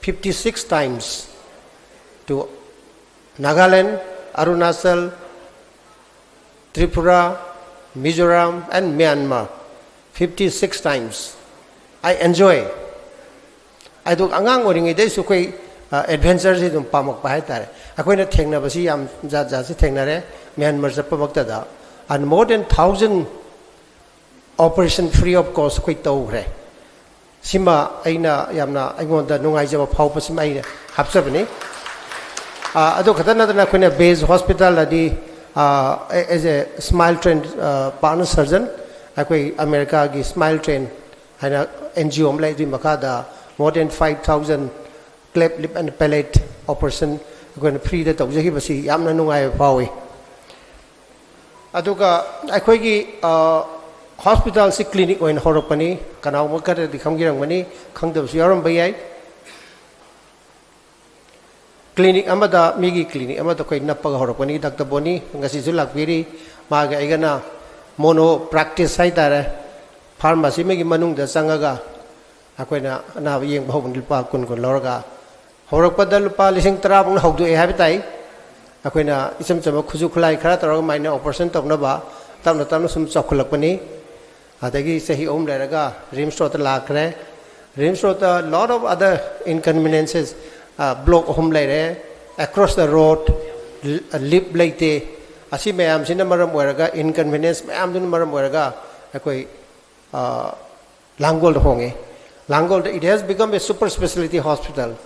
fifty six times to Nagaland, Arunachal, Tripura, Mizoram and Myanmar, fifty six times. I enjoy. ꯑꯗꯨ ꯑꯉꯥꯡ ꯑꯣꯏꯔꯤꯉꯩꯗꯩꯁꯨ ꯑꯩꯈꯣꯏ, ꯑ, adventureꯁꯤ ꯑꯗꯨꯝ ꯄꯥꯝꯃꯛꯄ ꯍꯥꯏꯇꯥꯔꯦ꯫ ꯑꯩꯈꯣꯏꯅ ꯊꯦꯡꯅꯕꯁꯤ ꯌꯥꯝ ꯖꯥꯠ ꯖꯥꯠꯁꯤ ꯊꯦꯡꯅꯔꯦ꯫ ꯃ꯭ꯌꯥꯟꯃꯥꯔ ꯆꯠꯄꯃꯛꯇꯗ, and more than thousand operation free of cost ꯑꯩꯈꯣꯏ ꯇꯧꯈ꯭ꯔꯦ꯫ ꯁꯤꯃ ꯑꯩꯅ ꯌꯥꯝꯅ ꯑꯩꯉꯣꯟꯗ ꯅꯨꯡꯉꯥꯏꯖꯕ ꯐꯥꯎꯕꯁꯤꯃ ꯑꯩꯅ ꯍꯥꯞꯆꯕꯅꯤ꯫ ꯑ, ꯑꯗꯨ ꯈꯛꯇ ꯅꯠꯇꯅ ꯑꯩꯈꯣꯏꯅ Base Hospitalꯗꯗꯤ, ꯑ, as a Smile Train, ꯑ, partner surgeon, ꯑꯩꯈꯣꯏ ꯑꯃꯦꯔꯤꯀꯥꯒꯤ Smile Train ꯍꯥꯏꯅ NGO ꯑꯃ ꯂꯩ, ꯑꯗꯨꯒꯤ ꯃꯈꯥꯗ more than five thousand cleft lip and palate operation ꯑꯩꯈꯣꯏꯅ freeꯗ ꯇꯧꯖꯈꯤꯕꯁꯤ ꯌꯥꯝꯅ ꯅꯨꯡꯉꯥꯏꯕ ꯐꯥꯎꯏ꯫ ꯑꯗꯨꯒ ꯑꯩꯈꯣꯏꯒꯤ, ꯑ, hospitalꯁꯤ clinic ꯑꯣꯏꯅ ꯍꯧꯔꯛꯄꯅꯤ꯫ ꯀꯅꯥꯒꯨꯝꯕ ꯈꯔꯗꯤ ꯈꯪꯕꯤꯔꯝꯒꯅꯤ, ꯈꯪꯗꯕꯁꯨ ꯌꯥꯎꯔꯝꯕ ꯌꯥꯏ꯫ Clinic ꯑꯃꯗ, ꯃꯤꯒꯤ clinic ꯑꯃꯗ ꯑꯩꯈꯣꯏ ꯅꯞꯄꯒ ꯍꯧꯔꯛꯄꯅꯤ꯫ ꯗꯥꯛꯇꯔ ꯕꯣꯅꯤ ꯉꯁꯤꯁꯨ ꯂꯥꯛꯄꯤꯔꯤ꯫ ꯃꯥꯒ ꯑꯩꯒꯅ mono practice ꯍꯥꯏꯇꯥꯔꯦ, pharmacy ꯑꯃꯒꯤ ꯃꯅꯨꯡꯗ ꯆꯪꯉꯒ ꯑꯩꯈꯣꯏꯅ ꯑꯅꯥꯕ ꯌꯦꯡꯕ ꯍꯧꯕꯅꯤ, ꯂꯨꯄꯥ ꯀꯨꯟ ꯀꯨꯟ ꯂꯧꯔꯒ꯫ ꯍꯧꯔꯛꯄꯗ ꯂꯨꯄꯥ ꯂꯤꯁꯤꯡ ꯇꯔꯥꯃꯨꯛꯅ ꯍꯧꯗꯣꯛꯑꯦ ꯍꯥꯏꯕ ꯇꯥꯏ꯫ ꯑꯩꯈꯣꯏꯅ ꯏꯆꯝ ꯆꯝꯕ ꯈꯨꯠꯁꯨ ꯈꯨꯠꯂꯥꯏ ꯈꯔ ꯇꯧꯔꯒ minor operation ꯇꯧꯅꯕ ꯇꯞꯅ ꯇꯞꯅ ꯁꯨꯝ ꯆꯥꯎꯈꯠꯂꯛꯄꯅꯤ꯫ ꯑꯗꯒꯤ ꯆꯍꯤ ꯑꯍꯨꯝ ꯂꯩꯔꯒ RIMS Roadꯇ ꯂꯥꯛꯈ꯭ꯔꯦ꯫ RIMS Roadꯇ lot of other inconveniences, ꯑ, block ꯑꯍꯨꯝ ꯂꯩꯔꯦ, across the road, ꯂꯤꯞ ꯂꯩꯇꯦ꯫ ꯑꯁꯤ ꯃꯌꯥꯝꯁꯤꯅ ꯃꯔꯝ ꯑꯣꯏꯔꯒ, ꯏꯟꯀꯟꯚꯤꯅꯤꯌꯦꯟꯁ ꯃꯌꯥꯝꯗꯨꯅ ꯃꯔꯝ ꯑꯣꯏꯔꯒ ꯑꯩꯈꯣꯏ ꯂꯥꯡꯒꯣꯜꯗ ꯍꯣꯡꯉꯦ꯫ ꯂꯥꯡꯒꯣꯜꯗ, it has become a super speciality hospital.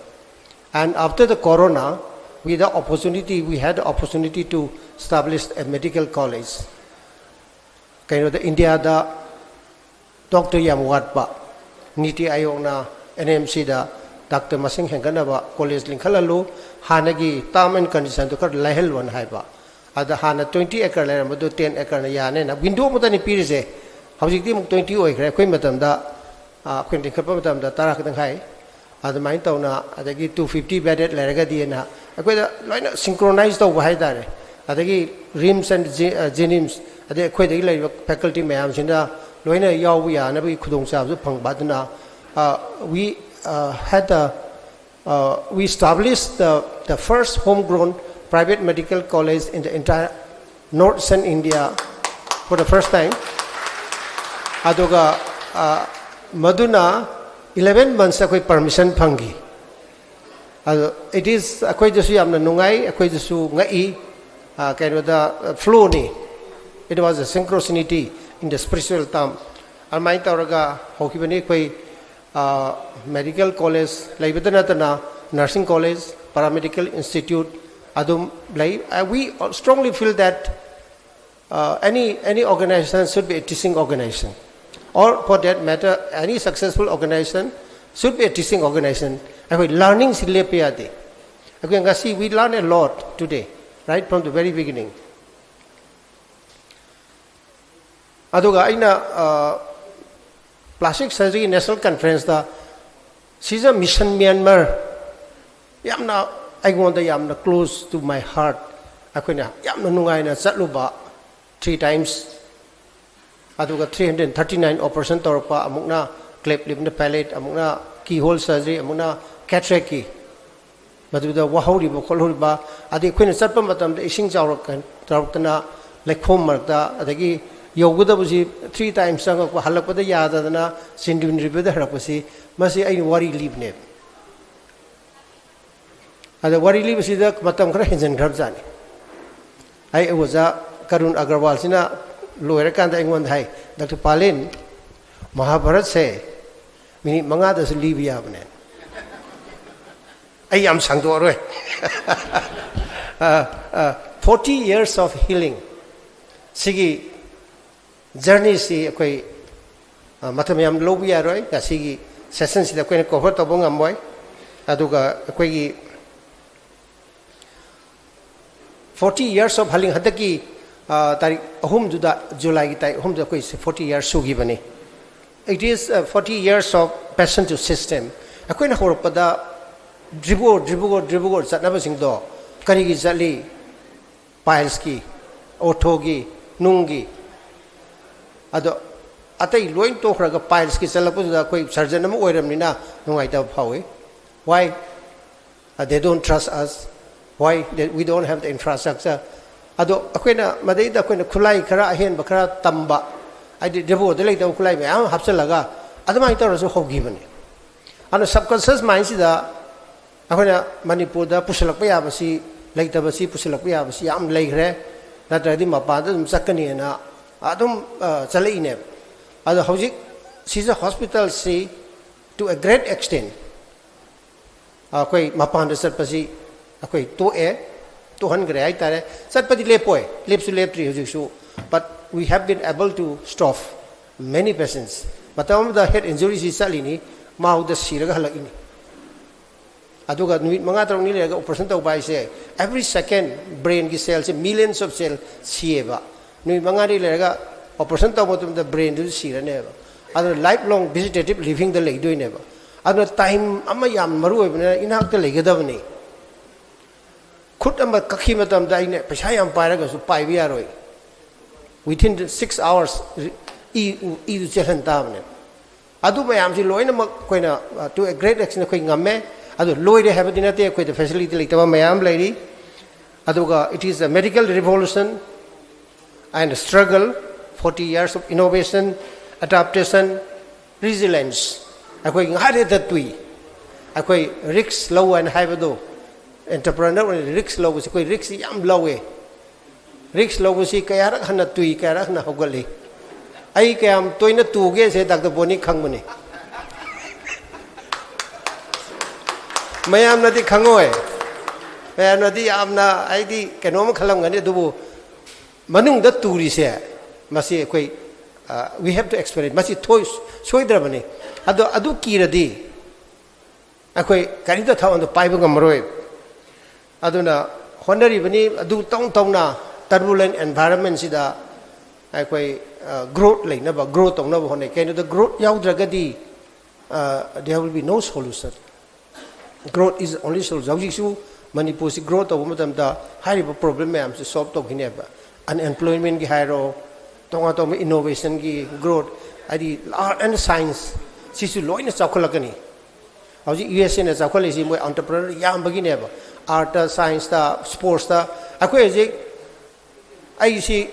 And after the corona, we the opportunity, we had the opportunity to establish a medical college. ꯀꯩꯅꯣꯗ, ꯏꯟꯗꯤꯌꯥꯗ ꯗꯣꯛꯇꯔ ꯌꯥꯝ ꯋꯥꯠꯄ, ꯅꯤꯇꯤ ꯑꯥꯌꯣꯒꯅ ꯑꯦꯟ ꯑꯦꯝ ꯁꯤꯗ ꯗꯥꯛꯇꯔ ꯃꯁꯤꯡ ꯍꯦꯟꯒꯠꯅꯕ ꯀꯣꯂꯦꯖ ꯂꯤꯡꯈꯠꯍꯜꯂꯨ, ꯍꯥꯟꯅꯒꯤ ꯇꯥꯔꯝ ꯑꯦꯟ ꯀꯟꯗꯤꯁꯟꯗꯨ ꯈꯔ ꯂꯥꯏꯍꯜꯂꯣꯅ ꯍꯥꯏꯕ꯫ ꯑꯗ ꯍꯥꯟꯅ twenty acre ꯂꯩꯔꯝꯕꯗꯨ ten acreꯅ ꯌꯥꯅꯦꯅ ꯋꯤꯟꯗꯣ ꯑꯃꯇꯅꯤ ꯄꯤꯔꯤꯁꯦ꯫ ꯍꯧꯖꯤꯛꯇꯤ ꯑꯃꯨꯛ twenty ꯑꯣꯏꯈ꯭ꯔꯦ꯫ ꯑꯩꯈꯣꯏ ꯃꯇꯝꯗ, ꯑꯩꯈꯣꯏꯅ ꯂꯤꯡꯈꯠꯄ ꯃꯇꯝꯗ ꯇꯔꯥ ꯈꯛꯇꯪ ꯍꯥꯏ꯫ ꯑꯗꯨꯃꯥꯏꯅ ꯇꯧꯅ, ꯑꯗꯒꯤ two fifty bedded ꯂꯩꯔꯒꯗꯤꯅ ꯑꯩꯈꯣꯏꯗ ꯂꯣꯏꯅ ꯁꯤꯡꯀ꯭ꯔꯣꯅꯥꯏꯁ ꯇꯧꯕ ꯍꯥꯏ ꯇꯥꯔꯦ꯫ ꯑꯗꯒꯤ ꯔꯤꯝꯁ ꯑꯦꯟ ꯖꯦꯅꯤꯝꯁ, ꯑꯗꯩ ꯑꯩꯈꯣꯏꯗꯒꯤ ꯂꯩꯔꯤꯕ ꯐꯦꯀꯜꯇꯤ ꯃꯌꯥꯝꯁꯤꯅ ꯂꯣꯏꯅ ꯌꯥꯎꯕ ꯌꯥꯅꯕꯒꯤ ꯈꯨꯗꯣꯡꯆꯥꯕꯁꯨ ꯐꯪꯕ꯫ ꯑꯗꯨꯅ, we had the, we established the, the first homegrown private medical college in the entire North Eastern India for the first time. ꯑꯗꯨꯒ ꯃꯗꯨꯅ eleven months ꯑꯩꯈꯣꯏ ꯄꯔꯃꯤꯁꯟ ꯐꯪꯈꯤ꯫ ꯑꯗꯣ, it is, ꯑꯩꯈꯣꯏꯗꯁꯨ ꯌꯥꯝꯅ ꯅꯨꯡꯉꯥꯏ, ꯑꯩꯈꯣꯏꯗꯁꯨ ꯉꯛꯏ꯫ ꯀꯩꯅꯣꯗ, ꯐ꯭ꯂꯣꯅꯤ, it was a synchronicity in the spiritual term. ꯑꯗꯨꯃꯥꯏꯅ ꯇꯧꯔꯒ ꯍꯧꯈꯤꯕꯅꯤ꯫ ꯑꯩꯈꯣꯏ ꯃꯦꯗꯤꯀꯦꯜ ꯀꯣꯂꯦꯖ ꯂꯩꯕꯗ ꯅꯠꯇꯅ ꯅꯔꯁꯤꯡ ꯀꯣꯂꯦꯖ, ꯄꯦꯔꯥꯃꯦꯗꯤꯀꯦꯜ ꯏꯟꯁꯇꯤꯇ꯭ꯌꯨꯠ ꯑꯗꯨꯝ ꯂꯩ꯫ We strongly feel that any, any organization should be a teaching organization, or for that matter, any successful organization should be a teaching organization. ꯑꯩꯈꯣꯏ ꯂꯔꯅꯤꯡꯁꯤ ꯂꯦꯞꯄ ꯌꯥꯗꯦ꯫ ꯑꯩꯈꯣꯏ ꯉꯁꯤ, we learn a lot today, right from the very beginning. ꯑꯗꯨꯒ ꯑꯩꯅ plastic surgery national ꯀꯟꯐꯔꯦꯟꯁꯇ, ꯁꯤꯁꯦ mission Myanmar, ꯌꯥꯝꯅ, ꯑꯩꯉꯣꯟꯗ ꯌꯥꯝꯅ close to my heart, ꯑꯩꯈꯣꯏꯅ ꯌꯥꯝꯅ ꯅꯨꯡꯉꯥꯏꯅ ꯆꯠꯂꯨꯕ three times, ꯑꯗꯨꯒ three hundred thirty nine operation ꯇꯧꯔꯛꯄ, ꯑꯃꯨꯛꯅ cleft lip ꯅ palate, ꯑꯃꯨꯛꯅ keyhole surgery, ꯑꯃꯨꯛꯅ cataractꯀꯤ, ꯃꯗꯨꯗ ꯋꯥꯍꯧꯔꯤꯕ ꯈꯣꯠꯍꯧꯔꯤꯕ, ꯑꯗꯩ ꯑꯩꯈꯣꯏꯅ ꯆꯠꯄ ꯃꯇꯝꯗ ꯏꯁꯤꯡ ꯆꯥꯎꯔꯛ-, ꯆꯥꯎꯔꯛꯇꯅ ꯂꯩꯈꯣꯝ ꯃꯔꯛꯇ, ꯑꯗꯒꯤ ꯌꯧꯒꯗꯕꯁꯤ three times ꯆꯪꯉꯛꯄ, ꯍꯜꯂꯛꯄꯗ ꯌꯥꯗꯗꯅ ꯆꯤꯟꯗ꯭ꯔꯤꯟ ꯔꯤꯚꯔꯗ ꯍꯜꯂꯛꯄꯁꯤ, ꯃꯁꯤ ꯑꯩꯅ ꯋꯥꯔꯤ ꯂꯤꯕꯅꯦꯕ꯫ ꯑꯗ ꯋꯥꯔꯤ ꯂꯤꯕꯁꯤꯗ ꯃꯇꯝ ꯈꯔ ꯍꯦꯟꯖꯟꯈ꯭ꯔꯕꯖꯥꯠꯅꯤ꯫ ꯑꯩ ꯑꯣꯖꯥ ꯀꯔꯨꯟ ꯑꯒꯔꯋꯥꯜꯁꯤꯅ ꯂꯣꯏꯔꯀꯥꯟꯗ ꯑꯩꯉꯣꯟꯗ ꯍꯥꯏ, "ꯗꯥꯛꯇꯔ ꯄꯥꯂꯤꯟ, ꯃꯍꯥꯚꯥꯔꯠꯁꯦ ꯃꯤꯅꯤꯠ ꯃꯉꯥꯗꯁꯨ ꯂꯤꯕ ꯌꯥꯕꯅꯦ꯫" ꯑꯩ ꯌꯥꯝ ꯁꯥꯡꯗꯣꯛꯑꯔꯣꯏ꯫ ꯐꯣꯔꯇꯤ ꯌꯔꯁ ꯑꯣꯐ ꯍꯤꯂꯤꯡ ꯁꯤꯒꯤ ꯖꯔꯅꯤꯁꯤ ꯑꯩꯈꯣꯏ, ꯑ, ꯃꯇꯝ ꯌꯥꯝ ꯂꯧꯕ ꯌꯥꯔꯣꯏ꯫ ꯉꯁꯤꯒꯤ ꯁꯦꯁꯟꯁꯤꯗ ꯑꯩꯈꯣꯏꯅ ꯀꯣꯚꯔ ꯇꯧꯕ ꯉꯝꯃꯣꯏ꯫ ꯑꯗꯨꯒ ꯑꯩꯈꯣꯏꯒꯤ ꯐꯣꯔꯇꯤ ꯌꯔꯁ ꯑꯣꯐ ꯍꯤꯂꯤꯡ ꯍꯟꯗꯛꯀꯤ, ꯑ, ꯇꯥꯔꯤꯛ ꯑꯍꯨꯝꯗꯨꯗ, ꯖꯨꯂꯥꯏꯒꯤ ꯇꯥꯔꯤꯛ ꯑꯍꯨꯝꯗ ꯑꯩꯈꯣꯏ ꯐꯣꯔꯇꯤ ꯌꯔꯁ ꯁꯨꯈꯤꯕꯅꯤ꯫ It is a forty years of passion to system. ꯑꯩꯈꯣꯏꯅ ꯍꯧꯔꯛꯄꯗ ꯗ꯭ꯔꯤꯕꯨꯒꯣꯔ, ꯗ꯭ꯔꯤꯕꯨꯒꯣꯔ, ꯗ꯭ꯔꯤꯕꯨꯒꯣꯔ ꯆꯠꯅꯕꯁꯤꯡꯗꯣ ꯀꯔꯤꯒꯤ ꯆꯠꯂꯤ? ꯄꯥꯏꯜꯁꯀꯤ, ꯑꯣꯊꯣꯒꯤ, ꯅꯨꯡꯒꯤ꯫ ꯑꯗꯣ ꯑꯇꯩ ꯂꯣꯏ ꯇꯣꯛꯈ꯭ꯔꯒ ꯄꯥꯏꯜꯁꯀꯤ ꯆꯠꯂꯛꯄꯗꯨꯗ ꯑꯩꯈꯣꯏ ꯁꯔꯖꯟ ꯑꯃ ꯑꯣꯏꯔꯕꯅꯤꯅ ꯅꯨꯡꯉꯥꯏꯇꯕ ꯐꯥꯎꯏ꯫ Why? Uh, they don't trust us. Why? They, we don't have the infrastructure. ꯑꯗꯣ ꯑꯩꯈꯣꯏꯅ ꯃꯗꯩꯗ ꯑꯩꯈꯣꯏꯅ ꯈꯨꯠꯂꯥꯏ ꯈꯔ ꯑꯍꯦꯟꯕ ꯈꯔ ꯇꯝꯕ, ꯍꯥꯏꯗꯤ ꯗ꯭ꯔꯤꯕꯨꯒꯣꯔꯗ ꯂꯩꯇꯕ ꯈꯨꯠꯂꯥꯏ ꯃꯌꯥꯝ ꯑꯃ ꯍꯥꯞꯆꯤꯜꯂꯒ ꯑꯗꯨꯃꯥꯏꯅ ꯇꯧꯔꯁꯨ ꯍꯧꯈꯤꯕꯅꯤ꯫ ꯑꯗꯨꯅ ꯁꯕꯀꯟꯁꯤꯌꯁ ꯃꯥꯏꯟꯁꯤꯗ ꯑꯩꯈꯣꯏꯅ ꯃꯅꯤꯄꯨꯔꯗ ꯄꯨꯁꯤꯜꯂꯛꯄ ꯌꯥꯕꯁꯤ, ꯂꯩꯇꯕꯁꯤ ꯄꯨꯁꯤꯜꯂꯛꯄ ꯌꯥꯕꯁꯤ ꯌꯥꯝ ꯂꯩꯈ꯭ꯔꯦ꯫ ꯅꯠꯇ꯭ꯔꯒꯗꯤ ꯃꯄꯥꯟꯗ ꯑꯗꯨꯝ ꯆꯠꯀꯅꯤꯅ ꯑꯗꯨꯝ, ꯑ, ꯆꯠꯂꯛꯏꯅꯦꯕ꯫ ꯑꯗꯣ ꯍꯧꯖꯤꯛ ꯁꯤꯖ ꯍꯣꯁꯄꯤꯇꯥꯜꯁꯤ to a great extent ꯑꯩꯈꯣꯏ ꯃꯄꯥꯟꯗ ꯆꯠꯄꯁꯤ ꯑꯩꯈꯣꯏ ꯇꯣꯛꯑꯦ, ꯇꯣꯛꯍꯟꯈ꯭ꯔꯦ ꯍꯥꯏꯇꯥꯔꯦ꯫ ꯆꯠꯄꯗꯤ ꯂꯦꯞꯄꯣꯏ, ꯂꯦꯞꯁꯨ ꯂꯦꯞꯇ꯭ꯔꯤ ꯍꯧꯖꯤꯛꯁꯨ꯫ But we have been able to stop many patients. ꯃꯇꯝ ꯑꯃꯗ ꯍꯦꯗ ꯏꯟꯖꯨꯔꯤꯁꯤ ꯆꯠꯂꯤꯅꯤ, ꯃꯥꯎꯗ ꯁꯤꯔꯒ ꯍꯜꯂꯛꯏꯅꯤ꯫ ꯑꯗꯨꯒ ꯅꯨꯃꯤꯠ ꯃꯉꯥ ꯇꯔꯨꯛꯅꯤ ꯂꯩꯔꯒ ꯑꯣꯄꯔꯦꯁꯟ ꯇꯧꯕ ꯍꯥꯏꯁꯦ, every second brainꯒꯤ cellꯁꯦ millions of cell ꯁꯤꯌꯦꯕ꯫ ꯅꯨꯃꯤꯠ ꯃꯉꯥꯅꯤ ꯂꯩꯔꯒ ꯑꯣꯄꯔꯦꯁꯟ ꯇꯧꯕ ꯃꯇꯝꯗ ꯕ꯭ꯔꯦꯟꯗꯨꯁꯨ ꯁꯤꯔꯅꯦꯕ꯫ ꯑꯗꯨꯅ life long vegetative livingꯗ ꯂꯩꯗꯣꯏꯅꯦꯕ꯫ ꯑꯗꯨꯅ ꯇꯥꯏꯝ ꯑꯃ ꯌꯥꯝ ꯃꯔꯨ ꯑꯣꯏꯕꯅꯤꯅ ꯏꯅꯥꯛꯇ ꯂꯩꯒꯗꯕꯅꯤ꯫ ꯈꯨꯠ ꯑꯃ ꯀꯛꯈꯤ ꯃꯇꯝꯗ ꯑꯩꯅ ꯄꯩꯁꯥ ꯌꯥꯝ ꯄꯥꯏꯔꯒꯁꯨ ꯄꯥꯏꯕ ꯌꯥꯔꯣꯏ꯫ Within six hours ꯏ, ꯏꯗꯨ ꯆꯦꯜꯍꯟ ꯇꯥꯕꯅꯦꯕ꯫ ꯑꯗꯨ ꯃꯌꯥꯝꯁꯤ ꯂꯣꯏꯅꯃꯛ ꯑꯩꯈꯣꯏꯅ, ꯑ, to a great extent ꯑꯩꯈꯣꯏ ꯉꯝꯃꯦ꯫ ꯑꯗꯨ ꯂꯣꯏꯔꯦ ꯍꯥꯏꯕꯗꯤ ꯅꯠꯇꯦ, ꯑꯩꯈꯣꯏꯗ ꯐꯦꯁꯤꯂꯤꯇꯤ ꯂꯩꯇꯕ ꯃꯌꯥꯝ ꯑꯃ ꯂꯩꯔꯤ꯫ ꯑꯗꯨꯒ it is a medical revolution and struggle, forty years of innovation, adaptation, resilience. ꯑꯩꯈꯣꯏ ꯉꯥꯏꯔꯦ ꯇꯠꯇꯨꯏ꯫ ꯑꯩꯈꯣꯏ ꯔꯤꯛꯁ ꯂꯧ ꯍꯥꯏꯅ ꯍꯥꯏꯕꯗꯣ, ꯑꯦꯟꯇꯔꯄ꯭ꯔꯦꯅꯔ ꯑꯣꯏꯅ ꯔꯤꯛꯁ ꯂꯧꯕꯁꯤ, ꯑꯩꯈꯣꯏ ꯔꯤꯛꯁꯁꯤ ꯌꯥꯝ ꯂꯧꯋꯦ꯫ ꯔꯤꯛꯁ ꯂꯧꯕꯁꯤ ꯀꯌꯥꯔꯛ ꯍꯟꯅ ꯇꯨꯏ, ꯀꯌꯥꯔꯛ ꯍꯟꯅ ꯍꯧꯒꯠꯂꯤ꯫ ꯑꯩ ꯀꯌꯥꯝ ꯇꯣꯏꯅ ꯇꯨꯒꯦꯁꯦ ꯗꯥꯛꯇꯔ ꯕꯣꯅꯤ ꯈꯪꯕꯅꯤ꯫ ꯃꯌꯥꯝꯅꯗꯤ ꯈꯪꯉꯣꯏ꯫ ꯃꯌꯥꯝꯅꯗꯤ ꯌꯥꯝꯅ, ꯍꯥꯏꯗꯤ, ꯀꯩꯅꯣꯝ ꯈꯜꯂꯝꯒꯅꯤ, ꯑꯗꯨꯕꯨ ꯃꯅꯨꯡꯗ ꯇꯨꯔꯤꯁꯦ, ꯃꯁꯤ ꯑꯩꯈꯣꯏ, ꯑ, we have to experience꯫ ꯃꯁꯤ ꯊꯣꯏ-, ꯁꯣꯏꯗ꯭ꯔꯕꯅꯤ꯫ ꯑꯗꯣ ꯑꯗꯨ ꯀꯤꯔꯗꯤ ꯑꯩꯈꯣꯏ ꯀꯔꯤꯝꯇ ꯊꯕꯛ ꯑꯝꯇ ꯄꯥꯏꯕ ꯉꯝꯃꯔꯣꯏ꯫ ꯑꯗꯨꯅ ꯍꯣꯠꯅꯔꯤꯕꯅꯤ, ꯑꯗꯨ ꯇꯧ ꯇꯧꯅ turbulent environment ꯁꯤꯗ ꯑꯩꯈꯣꯏ, ꯑ, growth ꯂꯩꯅꯕ, grow ꯇꯧꯅꯕ ꯍꯣꯠꯅꯩ꯫ ꯀꯩꯅꯣꯗ growth ꯌꯥꯎꯗ꯭ꯔꯒꯗꯤ, ꯑ, there will be no solution꯫ Growth is only solution꯫ ꯍꯧꯖꯤꯛꯁꯨ ꯃꯅꯤꯄꯨꯔꯁꯤ grow ꯇꯧꯕ ꯃꯇꯝꯗ ꯍꯥꯏꯔꯤꯕ problem ꯃꯌꯥꯝꯁꯤ solve ꯇꯧꯈꯤꯅꯦꯕ꯫ Unemployment ꯒꯤ ꯍꯥꯏꯔꯣ, ꯇꯣꯉꯥꯟ ꯇꯣꯉꯥꯟꯕ innovation ꯒꯤ growth, ꯍꯥꯏꯗꯤ art and science ꯁꯤꯁꯨ ꯂꯣꯏꯅ ꯆꯥꯎꯈꯠꯂꯛꯀꯅꯤ꯫ ꯍꯧꯖꯤꯛ ꯌꯨ ꯑꯦꯁ ꯑꯦꯅ ꯆꯥꯎꯈꯠꯂꯤꯁꯤ ꯃꯣꯏ entrepreneur ꯌꯥꯝꯕꯒꯤꯅꯦꯕ꯫ Art ꯇ, science ꯇ, sports ꯇ꯫ ꯑꯩꯈꯣꯏ ꯍꯧꯖꯤꯛ, ꯑꯩꯁꯤ,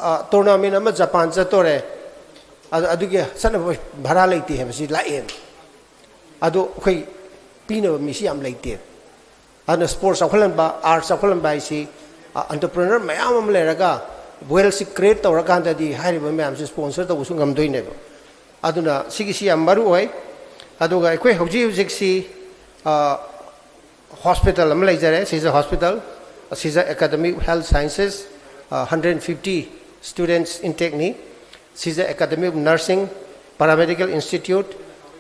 ꯑ, tournament ꯑꯃ ꯖꯄꯥꯟ ꯆꯠꯇꯣꯔꯦ, ꯑꯗ-, ꯑꯗꯨꯒꯤ ꯆꯠꯅꯕ ꯚꯔꯥ ꯂꯩꯇꯦ ꯍꯥꯏꯕꯁꯤ ꯂꯥꯛꯑꯦ꯫ ꯑꯗꯣ ꯑꯩꯈꯣꯏ ꯄꯤꯅꯕ ꯃꯤꯁꯤ ꯌꯥꯝ ꯂꯩꯇꯦ꯫ ꯑꯗꯨꯅ sports ꯆꯥꯎꯈꯠꯍꯟꯕ, arts ꯆꯥꯎꯈꯠꯍꯟꯕ ꯍꯥꯏꯁꯤ, ꯑ, entrepreneur ꯃꯌꯥꯝ ꯑꯃ ꯂꯩꯔꯒ wealth ꯁꯤ create ꯇꯧꯔꯀꯥꯟꯗꯗꯤ ꯍꯥꯏꯔꯤꯕ ꯃꯌꯥꯝꯁꯤ sponsor ꯇꯧꯕꯁꯨ ꯉꯝꯗꯣꯏꯅꯦꯕ꯫ ꯑꯗꯨꯅ ꯁꯤꯒꯤꯁꯤ ꯌꯥꯝ ꯃꯔꯨ ꯑꯣꯏ꯫ ꯑꯗꯨꯒ ꯑꯩꯈꯣꯏ ꯍꯧꯖꯤꯛ ꯍꯧꯖꯤꯛꯁꯤ, ꯑ, hospital ꯑꯃ ꯂꯩꯖꯔꯦ, ꯁꯤꯖ hospital, Shija Academy of Health Sciences, ꯑ, hundred fifty students intake ꯅꯤ, ꯁꯤꯖ Academy of Nursing, Paramedical Institute,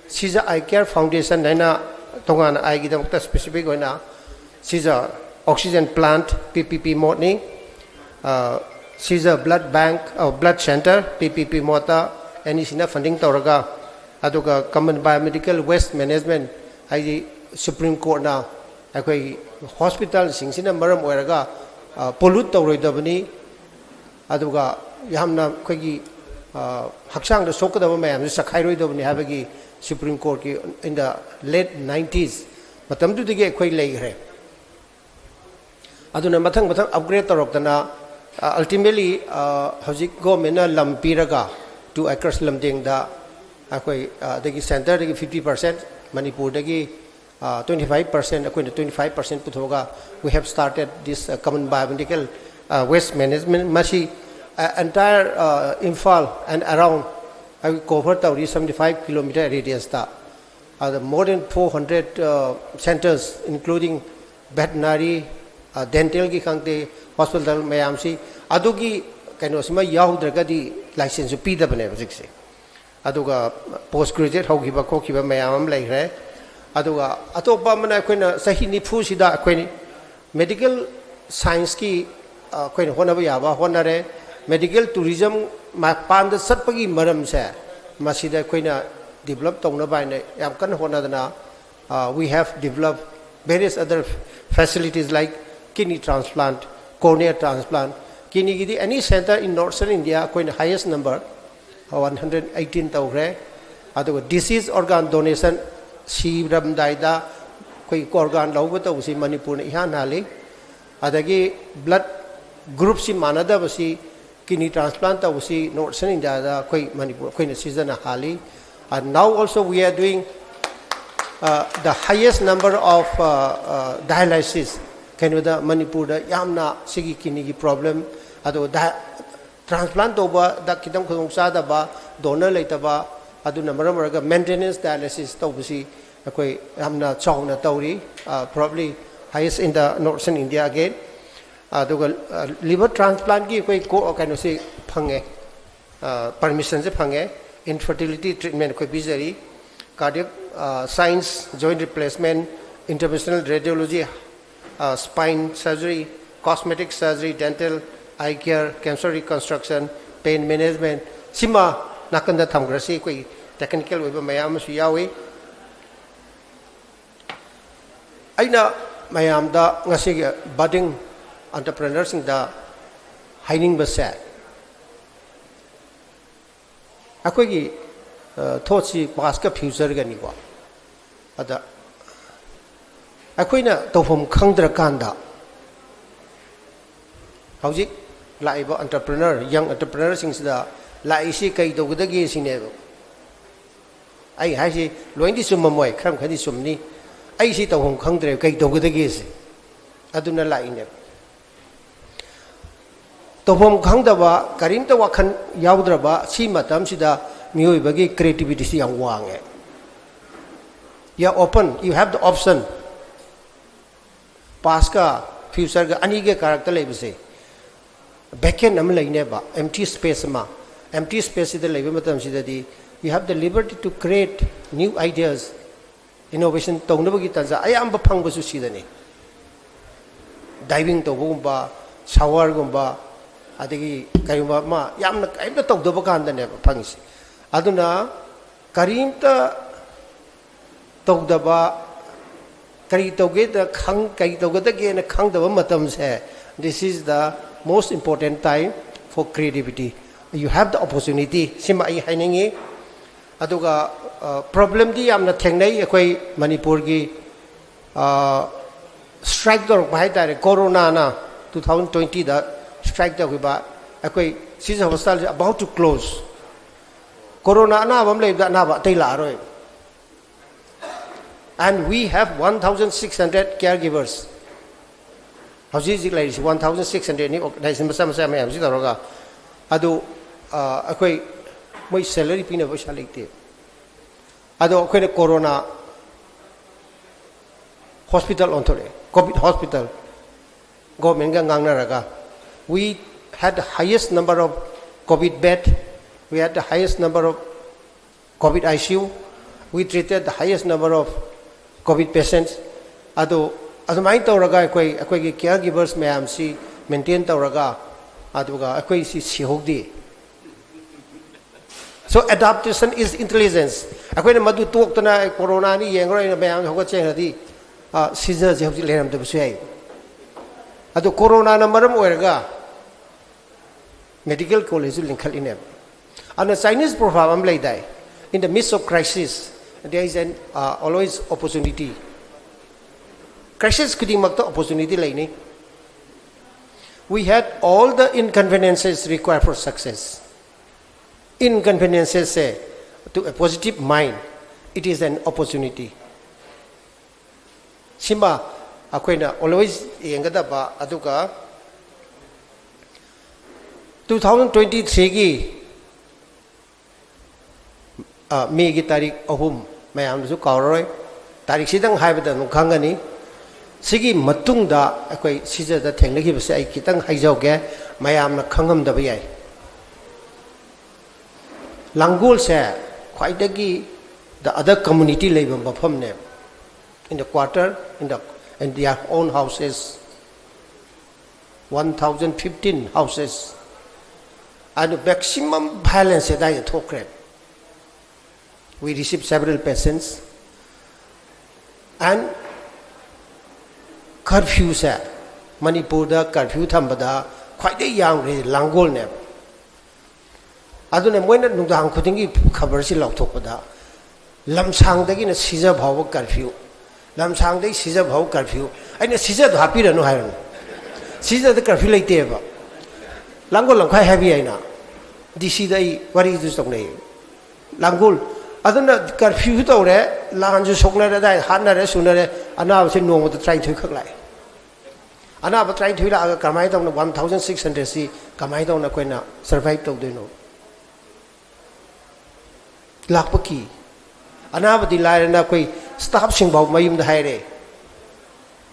Shija Eye Care Foundation ꯍꯥꯏꯅ ꯇꯣꯉꯥꯟꯅ eye ꯒꯤꯗꯃꯛꯇ specific ꯑꯣꯏꯅ, ꯁꯤꯖ oxygen plant, P P P mode ꯅꯤ, ꯑ, ꯁꯤꯖ blood bank, ꯑ, blood center, P P P mode ꯇ N E C ꯅ funding ꯇꯧꯔꯒ, ꯑꯗꯨꯒ common biomedical waste management, ꯍꯥꯏꯗꯤ Supreme Court ꯅ ꯑꯩꯈꯣꯏꯒꯤ hospital ꯁꯤꯡꯁꯤꯅ ꯃꯔꯝ ꯑꯣꯏꯔꯒ, ꯑ, pollute ꯇꯧꯔꯣꯏꯗꯕꯅꯤ, ꯑꯗꯨꯒ ꯌꯥꯝꯅ ꯑꯩꯈꯣꯏꯒꯤ, ꯑ, ꯍꯛꯆꯥꯡꯗ ꯁꯣꯛꯀꯗꯕ ꯃꯌꯥꯝꯁꯦ ꯆꯈꯥꯏꯔꯣꯏꯗꯕꯅꯤ ꯍꯥꯏꯕꯒꯤ Supreme Court ꯀꯤ in the late nineties ꯃꯇꯝꯗꯨꯗꯒꯤ ꯑꯩꯈꯣꯏ ꯂꯩꯈ꯭ꯔꯦ꯫ ꯑꯗꯨꯅ ꯃꯊꯪ ꯃꯊꯪ upgrade ꯇꯧꯔꯛꯇꯅ, ꯑ, ultimately, ꯑ, ꯍꯧꯖꯤꯛ government ꯅ ꯂꯝ ꯄꯤꯔꯒ two acres ꯂꯝꯗꯦꯡꯗ ꯑꯩꯈꯣꯏ, ꯑ, ꯑꯗꯒꯤ centre ꯗꯒꯤ fifty percent, ꯃꯅꯤꯄꯨꯔꯗꯒꯤ twenty five percent, ꯑꯩꯈꯣꯏꯅ twenty five percent ꯄꯨꯊꯣꯛꯑꯒ we have started this common biomedical waste management. ꯃꯁꯤ entire ꯏꯝꯐꯥꯜ and around ꯑꯩꯈꯣꯏ cover ꯇꯧꯔꯤ seventy five kilometer radiusꯇ꯫ ꯑꯗ more than four hundred centres including veterinary, dentalꯒꯤ ꯈꯪꯗꯦ, hospital ꯃꯌꯥꯝꯁꯤ꯫ ꯑꯗꯨꯒꯤ ꯀꯩꯅꯣꯁꯤꯃ ꯌꯥꯎꯗ꯭ꯔꯒꯗꯤ licenseꯁꯨ ꯄꯤꯗꯕꯅꯦꯕ ꯍꯧꯖꯤꯛꯁꯦ꯫ ꯑꯗꯨꯒ post graduate ꯍꯧꯈꯤꯕ ꯈꯣꯠꯈꯤꯕ ꯃꯌꯥꯝ ꯑꯃ ꯂꯩꯈ꯭ꯔꯦ꯫ ꯑꯗꯨꯒ ꯑꯇꯣꯞꯄ ꯑꯃꯅ ꯑꯩꯈꯣꯏꯅ ꯆꯍꯤ ꯅꯤꯐꯨꯁꯤꯗ ꯑꯩꯈꯣꯏ medical scienceꯀꯤ ꯑꯩꯈꯣꯏꯅ ꯍꯣꯠꯅꯕ ꯌꯥꯕ ꯍꯣꯠꯅꯔꯦ꯫ Medical tourism ꯃꯄꯥꯟꯗ ꯆꯠꯄꯒꯤ ꯃꯔꯝꯁꯦ ꯃꯁꯤꯗ ꯑꯩꯈꯣꯏꯅ develop ꯇꯧꯅꯕ ꯍꯥꯏꯅ ꯌꯥꯝ ꯀꯟꯅ ꯍꯣꯠꯅꯗꯅ, we have developed various other facilities like kidney transplant, cornea transplant꯫ Kidneyꯒꯤꯗꯤ any centre in Northern India ꯑꯩꯈꯣꯏꯅ highest number one hundred eighteen ꯇꯧꯈ꯭ꯔꯦ꯫ ꯑꯗꯨꯒ deceased organ donation, ꯁꯤꯔꯝꯗꯥꯏꯗ ꯑꯩꯈꯣꯏ organ ꯂꯧꯕ ꯇꯧꯕꯁꯤ ꯃꯅꯤꯄꯨꯔꯅ ꯏꯍꯥꯟ ꯍꯥꯜꯂꯤ꯫ ꯑꯗꯒꯤ blood groupꯁꯤ ꯃꯥꯟꯅꯗꯕꯁꯤ, kidney transplant ꯇꯧꯕꯁꯤ Northern Indiaꯗ ꯑꯩꯈꯣꯏ ꯃꯅꯤꯄꯨꯔ ꯑꯩꯈꯣꯏꯅ ꯁꯤꯖꯟꯅ ꯍꯥꯜꯂꯤ꯫ And now also we are doing the highest number of dialysis꯫ ꯀꯩꯅꯣꯗ ꯃꯅꯤꯄꯨꯔꯗ ꯌꯥꯝꯅ ꯁꯤꯒꯤ kidneyꯒꯤ problem, ꯑꯗꯨꯒ transplant ꯇꯧꯕꯗ ꯈꯤꯇꯪ ꯈꯨꯗꯣꯡꯆꯥꯗꯕ, donor ꯂꯩꯇꯕ, ꯑꯗꯨꯅ ꯃꯔꯝ ꯑꯣꯏꯔꯒ maintenance dialysis ꯇꯧꯕꯁꯤ ꯑꯩꯈꯣꯏ ꯌꯥꯝꯅ ꯆꯥꯎꯅ ꯇꯧꯔꯤ, probably highest in the Northern India again꯫ ꯑꯗꯨꯒ liver transplantꯀꯤ ꯑꯩꯈꯣꯏ ꯀꯣ ꯀꯩꯅꯣꯁꯤ ꯐꯪꯉꯦ, permissionꯁꯦ ꯐꯪꯉꯦ꯫ Infertility treatment ꯑꯩꯈꯣꯏ ꯄꯤꯖꯔꯤ꯫ Cardiac science, joint replacement, interventional radiology, spine surgery, cosmetic surgery, dental, eye care, cancer reconstruction, pain management, ꯁꯤꯃ ꯅꯥꯀꯟꯗ ꯊꯝꯈ꯭ꯔꯁꯤ꯫ ꯑꯩꯈꯣꯏ technical ꯑꯣꯏꯕ ꯃꯌꯥꯝ ꯑꯃꯁꯨ ꯌꯥꯎꯏ꯫ ꯑꯩꯅ ꯃꯌꯥꯝꯗ ꯉꯁꯤꯒꯤ budding entrepreneurꯁꯤꯡꯗ ꯍꯥꯏꯅꯤꯡꯕꯁꯦ, ꯑꯩꯈꯣꯏꯒꯤ ꯊꯣꯠꯁꯤ pastꯀ futureꯒꯅꯤꯀꯣ꯫ ꯑꯗ ꯑꯩꯈꯣꯏꯅ ꯇꯧꯐꯝ ꯈꯪꯗ꯭ꯔꯀꯥꯟꯗ ꯍꯧꯖꯤꯛ ꯂꯥꯛꯏꯕ entrepreneur, young entrepreneurꯁꯤꯡꯁꯤꯗ ꯂꯥꯛꯏꯁꯤ ꯀꯩ ꯇꯧꯒꯗꯒꯦ ꯁꯤꯅꯦꯕ꯫ ꯑꯩ ꯍꯥꯏꯁꯤ ꯂꯣꯏꯅꯗꯤ ꯆꯨꯝꯃꯝꯃꯣꯏ, ꯈꯔ ꯃꯈꯩꯗꯤ ꯆꯨꯝꯅꯤ꯫ ꯑꯩ ꯁꯤ ꯇꯧꯐꯝ ꯈꯪꯗ꯭ꯔꯦ, ꯀꯩ ꯇꯧꯒꯗꯒꯦꯁꯦ ꯑꯗꯨꯅ ꯂꯥꯛꯏꯅꯦꯕ꯫ ꯇꯧꯐꯝ ꯈꯪꯗꯕ, ꯀꯔꯤꯝꯇ ꯋꯥꯈꯜ ꯌꯥꯎꯗ꯭ꯔꯕ ꯁꯤ ꯃꯇꯝꯁꯤꯗ ꯃꯤꯑꯣꯏꯕꯒꯤ ꯀ꯭ꯔꯤꯌꯦꯇꯤꯕꯤꯇꯤꯁꯤ ꯌꯥꯝ ꯋꯥꯡꯉꯦ꯫ You are open, you have the option. ꯄꯥꯁꯀ ꯐ꯭ꯌꯨꯆꯔꯒ ꯑꯅꯤꯒ ꯀꯥꯔꯛꯇ ꯂꯩꯕꯁꯦ ꯚꯦꯀꯦꯟ ꯑꯃ ꯂꯩꯅꯦꯕ, ꯑꯦꯝꯇꯤ ꯁ꯭ꯄꯦꯁ ꯑꯃ꯫ ꯑꯦꯝꯇꯤ ꯁ꯭ꯄꯦꯁꯁꯤꯗ ꯂꯩꯕ ꯃꯇꯝꯁꯤꯗꯗꯤ you have the liberty to create new ideas, innovation ꯇꯧꯅꯕꯒꯤ ꯇꯥꯟꯖꯥ ꯑꯌꯥꯝꯕ ꯐꯪꯕꯁꯨ ꯁꯤꯗꯅꯤ꯫ ꯗꯥꯏꯚꯤꯡ ꯇꯧꯕꯒꯨꯝꯕ, ꯁꯥꯋꯔꯒꯨꯝꯕ, ꯑꯗꯒꯤ ꯀꯔꯤꯒꯨꯝꯕ ꯑꯃ ꯌꯥꯝꯅ ꯀꯔꯤꯝꯇ ꯇꯧꯗꯕ ꯀꯥꯟꯗꯅꯦꯕ ꯐꯪꯉꯤꯁꯦ꯫ ꯑꯗꯨꯅ ꯀꯔꯤꯝꯇ ꯇꯧꯗꯕ, ꯀꯔꯤ ꯇꯧꯒꯦꯗ ꯈꯪ-, ꯀꯔꯤ ꯇꯧꯒꯗꯒꯦꯅ ꯈꯪꯗꯕ ꯃꯇꯝꯁꯦ, this is the most important time for creativity. You have the opportunity, ꯁꯤꯃ ꯑꯩ ꯍꯥꯏꯅꯤꯡꯉꯤ꯫ ꯑꯗꯨꯒ ꯄ꯭ꯔꯣꯕ꯭ꯂꯦꯝꯗꯤ ꯌꯥꯝꯅ ꯊꯦꯡꯅꯩ ꯑꯩꯈꯣꯏ ꯃꯅꯤꯄꯨꯔꯒꯤ꯫ ꯁ꯭ꯇ꯭ꯔꯥꯏꯛ ꯇꯧꯔꯛꯄ ꯍꯥꯏ ꯇꯥꯔꯦ, ꯀꯣꯔꯣꯅꯥꯅ ꯇꯨ ꯊꯥꯎꯖꯟ ꯇ꯭ꯋꯦꯟꯇꯤꯗ ꯁ꯭ꯇ꯭ꯔꯥꯏꯛ ꯇꯧꯈꯤꯕ꯫ ꯑꯩꯈꯣꯏ ꯁꯤꯖ ꯍꯣꯁꯄꯤꯇꯥꯜꯁꯦ about to close, ꯀꯣꯔꯣꯅꯥ ꯑꯅꯥꯕ ꯑꯃ ꯂꯩꯕꯗ ꯑꯅꯥꯕ ꯑꯇꯩ ꯂꯥꯛꯑꯔꯣꯏ꯫ And we have one thousand six hundred caregivers. ꯍꯧꯖꯤꯛ ꯍꯧꯖꯤꯛ ꯂꯩꯔꯤꯁꯤ ꯋꯥꯟ ꯊꯥꯎꯖꯟ ꯁꯤꯛꯁ ꯍꯟꯗ꯭ꯔꯦꯗꯅꯤ, ꯑꯣꯔꯒꯅꯥꯏꯖꯦꯁꯟ ꯃꯆꯥ ꯃꯆꯥ ꯃꯌꯥꯝꯁꯤ ꯇꯧꯔꯒ꯫ ꯑꯗꯨ ꯑꯩꯈꯣꯏ, ꯃꯣꯏ ꯁꯦꯂꯔꯤ ꯄꯤꯅꯕ ꯄꯩꯁꯥ ꯂꯩꯇꯦ꯫ ꯑꯗꯣ ꯑꯩꯈꯣꯏꯅ ꯀꯣꯔꯣꯅꯥ ꯍꯣꯁꯄꯤꯇꯥꯜ ꯑꯣꯟꯊꯣꯔꯛꯑꯦ, ꯀꯣꯚꯤꯗ ꯍꯣꯁꯄꯤꯇꯥꯜ꯫ ꯒꯣꯔꯃꯦꯟꯒ ꯉꯥꯡꯅꯔꯒ, we had the highest number of COVID bed, we had the highest number of COVID ICU, we treated the highest number of COVID patients. ꯑꯗꯣ ꯑꯗꯨꯃꯥꯏꯅ ꯇꯧꯔꯒ ꯑꯩꯈꯣꯏ, ꯑꯩꯈꯣꯏꯒꯤ ꯀꯤꯌꯔ ꯒꯤꯚꯔꯁ ꯃꯌꯥꯝꯁꯤ ꯃꯦꯟꯇꯦꯟ ꯇꯧꯔꯒ, ꯑꯗꯨꯒ ꯑꯩꯈꯣꯏ ꯁꯤ ꯁꯤꯍꯧꯗꯦ꯫ So adaptation is intelligence. ꯑꯩꯈꯣꯏꯅ ꯃꯗꯨ ꯇꯣꯛꯇꯅ ꯑꯩ ꯀꯣꯔꯣꯅꯥꯅꯤ ꯌꯦꯡꯉꯔꯣꯏꯅ ꯃꯌꯥꯝ ꯍꯧꯒꯠꯆꯦꯡꯅꯗꯤ, ꯁꯤꯖꯁꯦ ꯍꯧꯖꯤꯛ ꯂꯩꯔꯝꯗꯕꯁꯨ ꯌꯥꯏ꯫ ꯑꯗꯣ ꯀꯣꯔꯣꯅꯥꯅ ꯃꯔꯝ ꯑꯣꯏꯔꯒ ꯃꯦꯗꯤꯀꯦꯜ ꯀꯣꯂꯦꯖꯁꯨ ꯂꯤꯡꯈꯠꯂꯤꯅꯦꯕ꯫ ꯑꯗꯨꯅ Chinese proverb ꯑꯃ ꯂꯩꯗꯥꯏ, "In the midst of crisis, there is an, uh, always opportunity." Crisis ꯈꯨꯗꯤꯡꯃꯛꯇ ꯑꯣꯄꯣꯔꯆꯨꯅꯤꯇꯤ ꯂꯩꯅꯤ꯫ We had all the inconveniences required for success. Inconveniences say, to a positive mind, it is an opportunity. ꯁꯤꯃ ꯑꯩꯈꯣꯏꯅ always ꯌꯦꯡꯒꯗꯕ꯫ ꯑꯗꯨꯒ two thousand twenty threeꯒꯤ ꯃꯦꯒꯤ ꯇꯥꯔꯤꯛ ꯑꯍꯨꯝ, ꯃꯌꯥꯝꯅꯁꯨ ꯀꯥꯎꯔꯔꯣꯏ, ꯇꯥꯔꯤꯛꯁꯤꯗꯪ ꯍꯥꯏꯕꯗ ꯑꯗꯨꯝ ꯈꯪꯒꯅꯤ꯫ ꯁꯤꯒꯤ ꯃꯇꯨꯡꯗ ꯑꯩꯈꯣꯏ ꯁꯤꯖꯗ ꯊꯦꯡꯅꯈꯤꯕꯁꯦ ꯑꯩ ꯈꯤꯇꯪ ꯍꯥꯏꯖꯍꯧꯒꯦ, ꯃꯌꯥꯝꯅ ꯈꯪꯉꯝꯗꯕ ꯌꯥꯏ꯫ ꯂꯥꯡꯒꯣꯜꯁꯦ ꯈ꯭ꯋꯥꯏꯗꯒꯤ the other community ꯂꯩꯕ ꯃꯐꯝꯅꯦꯕ꯫ In the quarter, in the, in their own houses, one thousand fifteen houses, ꯑꯗꯨ maximum violence ꯑꯗꯥꯏꯗ ꯊꯣꯛꯈ꯭ꯔꯦ꯫ We received several patients and curfewꯁꯦ, ꯃꯅꯤꯄꯨꯔꯗ curfew ꯊꯝꯕꯗ ꯈ꯭ꯋꯥꯏꯗꯒꯤ ꯌꯥꯝꯈ꯭ꯔꯤꯁꯦ ꯂꯥꯡꯒꯣꯜꯅꯦꯕ꯫ ꯑꯗꯨꯅ ꯃꯣꯏꯅ ꯅꯨꯡꯗꯥꯡ ꯈꯨꯗꯤꯡꯒꯤ ꯈꯕꯔꯁꯤ ꯂꯥꯎꯊꯣꯛꯄꯗ ꯂꯝꯁꯥꯡꯗꯒꯤꯅ ꯁꯤꯖ ꯐꯥꯎꯕ curfew, ꯂꯝꯁꯥꯡꯗꯒꯤ ꯁꯤꯖ ꯐꯥꯎꯕ curfew꯫ ꯑꯩꯅ ꯁꯤꯖꯗꯣ ꯍꯥꯞꯄꯤꯔꯅꯨ ꯍꯥꯏꯔꯅꯨ, ꯁꯤꯖꯗ curfew ꯂꯩꯇꯦꯕ꯫ ꯂꯥꯡꯒꯣꯜ ꯂꯝꯈꯥꯏ ꯍꯥꯏꯕ ꯌꯥꯏꯅ, ꯗꯤ ꯁꯤꯗ ꯑꯩ ꯋꯥꯔꯤꯗꯨꯁꯨ ꯇꯧꯅꯩ꯫ ꯂꯥꯡꯒꯣꯜ ꯑꯗꯨꯅ curfewꯁꯨ ꯇꯧꯔꯦ, ꯂꯥꯟꯁꯨ ꯁꯣꯛꯅꯔꯦ, ꯑꯗꯥꯏ ꯍꯥꯠꯅꯔꯦ ꯁꯨꯅꯔꯦ, ꯑꯅꯥꯕꯁꯦ ꯅꯣꯡꯃꯗ ꯇꯔꯥꯅꯤꯊꯣꯏ ꯈꯛ ꯂꯥꯛꯑꯦ꯫ ꯑꯅꯥꯕ ꯇꯔꯥꯅꯤꯊꯣꯏ ꯂꯥꯛꯑꯒ ꯀꯃꯥꯏꯅ ꯇꯧꯅ one thousand six hundredꯁꯤ ꯀꯃꯥꯏꯅ ꯇꯧꯅ ꯑꯩꯈꯣꯏꯅ survive ꯇꯧꯗꯣꯏꯅꯣ? ꯂꯥꯛꯄ ꯀꯤ꯫ ꯑꯅꯥꯕꯗꯤ ꯂꯥꯏꯔꯅ ꯑꯩꯈꯣꯏ staffꯁꯤꯡ ꯐꯥꯎ ꯃꯌꯨꯝꯗ ꯍꯥꯏꯔꯦ,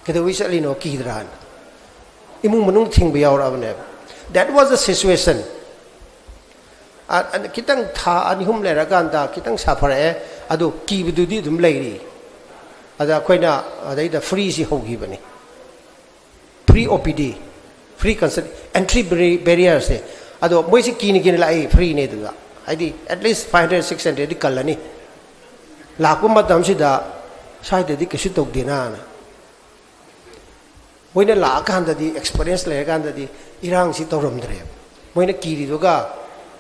"ꯀꯩꯗꯧꯕꯩ ꯆꯠꯂꯤꯅꯣ?" ꯀꯤꯗ꯭ꯔꯥꯅ ꯏꯃꯨꯡ ꯃꯅꯨꯡ ꯊꯤꯡꯕ ꯌꯥꯎꯔꯛꯑꯕꯅꯦꯕ꯫ That was the situation. ꯑ-, ꯑ-, ꯈꯤꯇꯪ ꯊꯥ ꯑꯅꯤ ꯑꯍꯨꯝ ꯂꯩꯔꯀꯥꯟꯗ ꯈꯤꯇꯪ ꯁꯥꯐꯔꯛꯑꯦ, ꯑꯗꯣ ꯀꯤꯕꯗꯨꯗꯤ ꯑꯗꯨꯝ ꯂꯩꯔꯤ꯫ ꯑꯗ ꯑꯩꯈꯣꯏꯅ ꯑꯗꯩꯗ freeꯁꯤ ꯍꯧꯈꯤꯕꯅꯤ꯫ Free O P D, free consult, entry barri-, barrierꯁꯦ꯫ ꯑꯗꯣ ꯃꯣꯏꯁꯤ ꯀꯤꯅ ꯀꯤꯅ ꯂꯥꯛꯏ, freeꯅꯦ ꯑꯗꯨꯗ꯫ ꯍꯥꯏꯗꯤ at least five hundred, six hundredꯗꯤ ꯀꯜꯂꯅꯤ꯫ ꯂꯥꯛꯄ ꯃꯇꯝꯁꯤꯗ ꯁ꯭ꯋꯥꯏꯗꯗꯤ ꯀꯩꯁꯨ ꯇꯧꯗꯦꯅꯥꯅ꯫ ꯃꯣꯏꯅ ꯂꯥꯛꯑꯀꯥꯟꯗꯗꯤ, experience ꯂꯩꯔꯀꯥꯟꯗꯗꯤ ꯏꯔꯥꯡꯁꯤ ꯇꯧꯔꯝꯗ꯭ꯔꯦꯕ꯫ ꯃꯣꯏꯅ ꯀꯤꯔꯤꯗꯨꯒ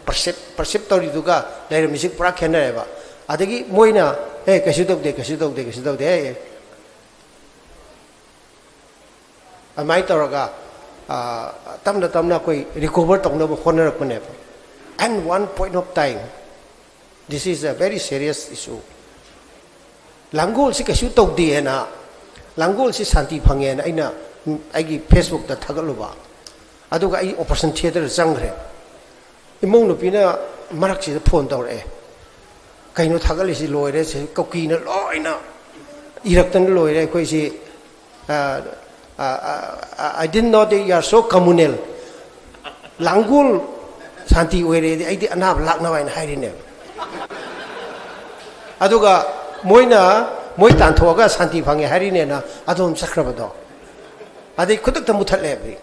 perceive, perceive ꯇꯧꯔꯤꯗꯨꯒ ꯂꯩꯔꯝꯃꯤꯁꯤ ꯄꯨꯔꯥ ꯈꯦꯠꯅꯔꯦꯕ꯫ ꯑꯗꯒꯤ ꯃꯣꯏꯅ, "ꯑꯦ, ꯀꯩꯁꯨ ꯇꯧꯗꯦ, ꯀꯩꯁꯨ ꯇꯧꯗꯦ, ꯀꯩꯁꯨ ꯇꯧꯗꯦ, ꯑꯦ, ꯑꯦ"꯫ ꯑꯗꯨꯃꯥꯏꯅ ꯇꯧꯔꯒ, ꯑ, ꯇꯞꯅ ꯇꯞꯅ ꯑꯩꯈꯣꯏ recover ꯇꯧꯅꯕ ꯍꯣꯠꯅꯔꯛꯄꯅꯦꯕ꯫ And one point of time, this is a very serious issue. ꯂꯥꯡꯒꯣꯜꯁꯤ ꯀꯩꯁꯨ ꯇꯧꯗꯦ ꯍꯥꯏꯅ ꯂꯥꯡꯒꯣꯜꯁꯤ ꯁꯥꯟꯇꯤ ꯐꯪꯉꯦꯅ ꯑꯩꯅ ꯑꯩꯒꯤ ꯐꯦꯁꯕꯨꯛꯇ ꯊꯥꯒꯠꯂꯨꯕ, ꯑꯗꯨꯒ ꯑꯩ ꯑꯣꯄꯔꯦꯁꯟ ꯊꯤꯌꯦꯇꯔꯗ ꯆꯪꯈ꯭ꯔꯦ꯫ ꯏꯃꯧ ꯅꯨꯄꯤꯅ ꯃꯔꯛꯁꯤꯗ ꯐꯣꯟ ꯇꯧꯔꯛꯑꯦ, "ꯀꯩꯅꯣ ꯊꯥꯒꯠꯂꯤꯁꯤ? ꯂꯣꯏꯔꯦ, ꯁꯤ ꯀꯨꯀꯤꯅ ꯂꯣꯏꯅ ꯏꯔꯛꯇꯅ ꯂꯣꯏꯔꯦ꯫ ꯑꯩꯈꯣꯏꯁꯤ, ꯑ, ꯑ, ꯑ, I didn't know that you are so communal꯫ ꯂꯥꯡꯒꯣꯜ ꯁꯥꯟꯇꯤ ꯑꯣꯏꯔꯦꯗꯤ ꯑꯩꯗꯤ ꯑꯅꯥꯕ ꯂꯥꯛꯅꯕ ꯍꯥꯏꯅ ꯍꯥꯏꯔꯤꯅꯦꯕ꯫ ꯑꯗꯨꯒ ꯃꯣꯏꯅ, ꯃꯣꯏ ꯇꯥꯟꯊꯣꯛꯑꯒ ꯁꯥꯟꯇꯤ ꯐꯪꯉꯦ ꯍꯥꯏꯔꯤꯅꯦꯅ ꯑꯗꯣꯝ ꯆꯠꯈ꯭ꯔꯕꯗꯣ, ꯑꯗꯩ ꯈꯨꯗꯛꯇ ꯃꯨꯊꯠꯂꯦꯕ꯫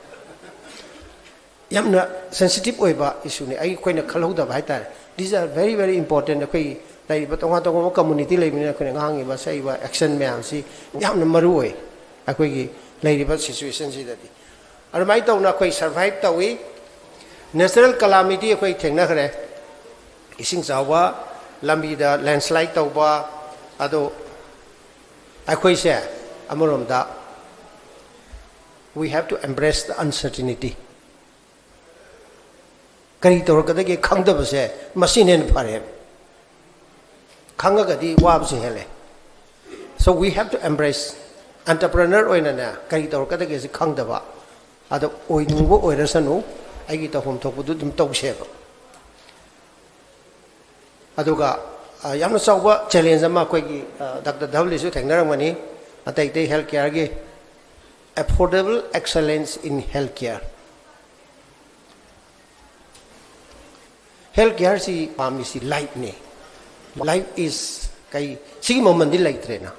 ꯌꯥꯝꯅ ꯁꯦꯟꯁꯤꯇꯤꯚ ꯑꯣꯏꯕ ꯏꯁꯨꯅꯤ, ꯑꯩꯈꯣꯏꯅ ꯈꯜꯍꯧꯗꯕ ꯍꯥꯏꯇꯥꯔꯦ꯫ These are very, very important꯫ ꯑꯩꯈꯣꯏ ꯂꯩꯔꯤꯕ ꯇꯣꯉꯥꯟ ꯇꯣꯉꯥꯟꯕ ꯀꯝꯃꯨꯅꯤꯇꯤ ꯂꯩꯕꯅꯤꯅ ꯑꯩꯈꯣꯏꯅ ꯉꯥꯡꯉꯤꯕ ꯁꯛꯏꯕ ꯑꯦꯛꯁꯟ ꯃꯌꯥꯝꯁꯤ ꯌꯥꯝꯅ ꯃꯔꯨ ꯑꯣꯏ ꯑꯩꯈꯣꯏꯒꯤ ꯂꯩꯔꯤꯕ ꯁꯤꯆꯨꯋꯦꯁꯟꯁꯤꯗꯗꯤ꯫ ꯑꯗꯨꯃꯥꯏꯅ ꯇꯧꯅ ꯑꯩꯈꯣꯏ ꯁꯔꯚꯥꯏꯚ ꯇꯧꯏ꯫ ꯅꯦꯆꯔꯦꯜ ꯀꯂꯥꯃꯤꯇꯤ ꯑꯩꯈꯣꯏ ꯊꯦꯡꯅꯈ꯭ꯔꯦ, ꯏꯁꯤꯡ ꯆꯥꯎꯕ, ꯂꯝꯕꯤꯗ ꯂꯦꯟꯁꯂꯥꯏꯠ ꯇꯧꯕ꯫ ꯑꯗꯣ ꯑꯩꯈꯣꯏꯁꯦ ꯑꯃꯔꯣꯝꯗ, we have to embrace the uncertainty꯫ ꯀꯔꯤ ꯇꯧꯔꯛꯀꯗꯒꯦ ꯈꯪꯗꯕꯁꯦ ꯃꯁꯤꯅ ꯍꯦꯟꯅ ꯐꯔꯦ꯫ ꯈꯪꯉꯒꯗꯤ ꯋꯥꯕꯁꯨ ꯍꯦꯜꯂꯦ꯫ So we have to embrace꯫ Entrepreneur ꯑꯣꯏꯅꯅꯦ, ꯀꯔꯤ ꯇꯧꯔꯛꯀꯗꯒꯦꯁꯤ ꯈꯪꯗꯕ, ꯑꯗꯣ ꯑꯣꯏꯅꯤꯡꯕ ꯑꯣꯏꯔꯁꯅꯨ, ꯑꯩꯒꯤ ꯇꯧꯐꯝ ꯊꯣꯛꯄꯗꯨ ꯑꯗꯨꯝ ꯇꯧꯁꯦꯕ꯫ ꯑꯗꯨꯒ, ꯑ, ꯌꯥꯝꯅ ꯆꯥꯎꯕ ꯆꯦꯂꯦꯟꯖ ꯑꯃ ꯑꯩꯈꯣꯏꯒꯤ, ꯑ, ꯗꯥꯛꯇꯔ ꯙꯕꯂꯤꯁꯨ ꯊꯦꯡꯅꯔꯝꯒꯅꯤ, ꯑꯇꯩ ꯑꯇꯩ ꯍꯦꯜꯊ ꯀꯦꯌꯔꯒꯤ, affordable excellence in health care꯫ Health ꯀꯦꯌꯔꯁꯤ ꯄꯥꯝꯃꯤꯁꯤ ꯂꯥꯏꯐꯅꯤ꯫ Life is ꯀꯩ, ꯁꯤꯒꯤ ꯃꯃꯜꯗꯤ ꯂꯩꯇ꯭ꯔꯦꯅ,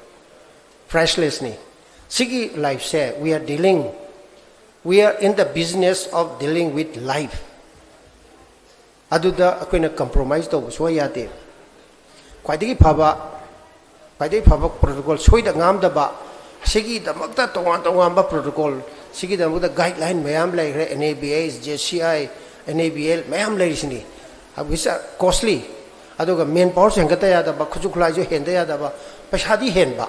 ꯄ꯭ꯔꯥꯏꯁꯂꯦꯁꯅꯤ꯫ ꯁꯤꯒꯤ ꯂꯥꯏꯐꯁꯦ, we are dealing, we are in the business of dealing with life꯫ ꯑꯗꯨꯗ ꯑꯩꯈꯣꯏꯅ ꯀꯝꯄ꯭ꯔꯣꯃꯥꯏꯁ ꯇꯧꯕ ꯁꯨꯡꯌꯥ ꯌꯥꯗꯦ꯫ ꯈ꯭ꯋꯥꯏꯗꯒꯤ ꯐꯕ, ꯈ꯭ꯋꯥꯏꯗꯒꯤ ꯐꯕ ꯄ꯭ꯔꯣꯇꯣꯀꯣꯜ, ꯁꯣꯏꯗ ꯉꯥꯝꯗꯕ, ꯁꯤꯒꯤꯗꯃꯛꯇ ꯇꯣꯉꯥꯟ ꯇꯣꯉꯥꯟꯕ ꯄ꯭ꯔꯣꯇꯣꯀꯣꯜ, ꯁꯤꯒꯤꯗꯃꯛꯇ ꯒꯥꯏꯗꯂꯥꯏꯟ ꯃꯌꯥꯝ ꯂꯩꯈ꯭ꯔꯦ, NABH, JCI, NABL ꯃꯌꯥꯝ ꯂꯩꯔꯤꯁꯤꯅꯤ꯫ Which are costly꯫ ꯑꯗꯨꯒ ꯃꯦꯟ ꯄꯥꯋꯔꯁꯨ ꯍꯦꯟꯒꯠꯇ ꯌꯥꯗꯕ, ꯈꯨꯠꯁꯨ ꯈꯨꯠꯂꯥꯏꯁꯨ ꯍꯦꯟꯗ ꯌꯥꯗꯕ, ꯄꯩꯁꯥꯗꯤ ꯍꯦꯟꯕ꯫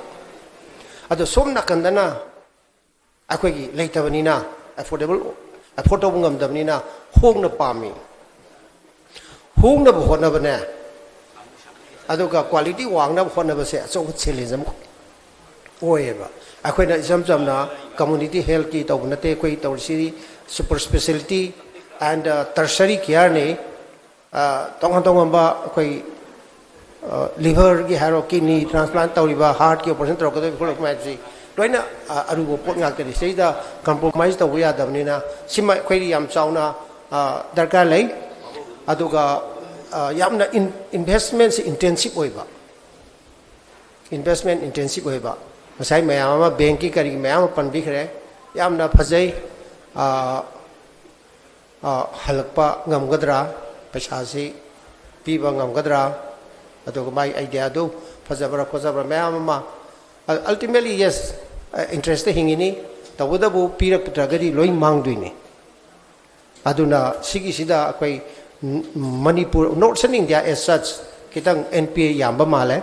ꯑꯗꯣ ꯁꯣꯝ ꯅꯥꯀꯟꯗꯅ ꯑꯩꯈꯣꯏꯒꯤ ꯂꯩꯇꯕꯅꯤꯅ, affordable, afford ꯇꯧꯕ ꯉꯝꯗꯕꯅꯤꯅ ꯍꯣꯡꯅ ꯄꯥꯝꯃꯤ꯫ ꯍꯣꯡꯅꯕ ꯍꯣꯠꯅꯕꯅꯦ, ꯑꯗꯨꯒ ꯀ꯭ꯋꯥꯂꯤꯇꯤ ꯋꯥꯡꯅꯕ ꯍꯣꯠꯅꯕꯁꯦ ꯑꯆꯧꯕ ꯆꯦꯂꯦꯟꯖ ꯑꯃ ꯑꯣꯏꯌꯦꯕ꯫ ꯑꯩꯈꯣꯏꯅ ꯏꯆꯝ ꯆꯝꯅ community healthꯀꯤ ꯇꯧꯕ ꯅꯠꯇꯦ꯫ ꯑꯩꯈꯣꯏ ꯇꯧꯔꯤꯁꯤ super speciality and tertiary careꯅꯤ꯫ ꯇꯣꯉꯥꯟ ꯇꯣꯉꯥꯟꯕ ꯑꯩꯈꯣꯏ liverꯒꯤ ꯍꯥꯏꯔꯣ, kidney transplant ꯇꯧꯔꯤꯕ, heartꯀꯤ operation ꯇꯧꯔꯛꯀꯗꯧꯔꯤꯕ ꯈꯣꯠꯂꯛꯄ ꯍꯥꯏꯕꯁꯤ ꯂꯣꯏꯅ ꯑꯔꯨꯕ ꯄꯣꯠ ꯉꯥꯛꯇꯅꯤ꯫ ꯁꯤꯗꯩꯗ compromise ꯇꯧꯕ ꯌꯥꯗꯕꯅꯤꯅ ꯁꯤꯃ ꯑꯩꯈꯣꯏꯗꯤ ꯌꯥꯝ ꯆꯥꯎꯅ ꯗꯔꯀꯥꯔ ꯂꯩ꯫ ꯑꯗꯨꯒ ꯌꯥꯝꯅ investmentꯁꯤ intensive ꯑꯣꯏꯕ, investment intensive ꯑꯣꯏꯕ꯫ ꯉꯁꯥꯏ ꯃꯌꯥꯝ ꯑꯃ bankꯀꯤ ꯀꯔꯤꯒꯤ ꯃꯌꯥꯝ ꯑꯃ ꯄꯟꯕꯤꯈ꯭ꯔꯦ꯫ ꯌꯥꯝꯅ ꯐꯖꯩ꯫ ꯍꯜꯂꯛꯄ ꯉꯝꯒꯗ꯭ꯔꯥ, ꯄꯩꯁꯥꯁꯤ ꯄꯤꯕ ꯉꯝꯒꯗ꯭ꯔꯥ, ꯑꯗꯨꯒ ꯃꯥꯒꯤ ideaꯗꯨ ꯐꯖꯕ꯭ꯔꯥ ꯈꯣꯠꯆꯕ꯭ꯔꯥ ꯃꯌꯥꯝ ꯑꯃ꯫ Ultimately, yes, interestꯇ ꯍꯤꯡꯉꯤꯅꯤ꯫ ꯇꯧꯕꯇꯕꯨ ꯄꯤꯔꯛꯇ꯭ꯔꯒꯗꯤ ꯂꯣꯏ ꯃꯥꯡꯗꯣꯏꯅꯤ꯫ ꯑꯗꯨꯅ ꯁꯤꯒꯤꯁꯤꯗ ꯑꯩꯈꯣꯏ Manipur, Northern India as such, ꯈꯤꯇꯪ NPA ꯌꯥꯝꯕ ꯃꯥꯜꯂꯦ꯫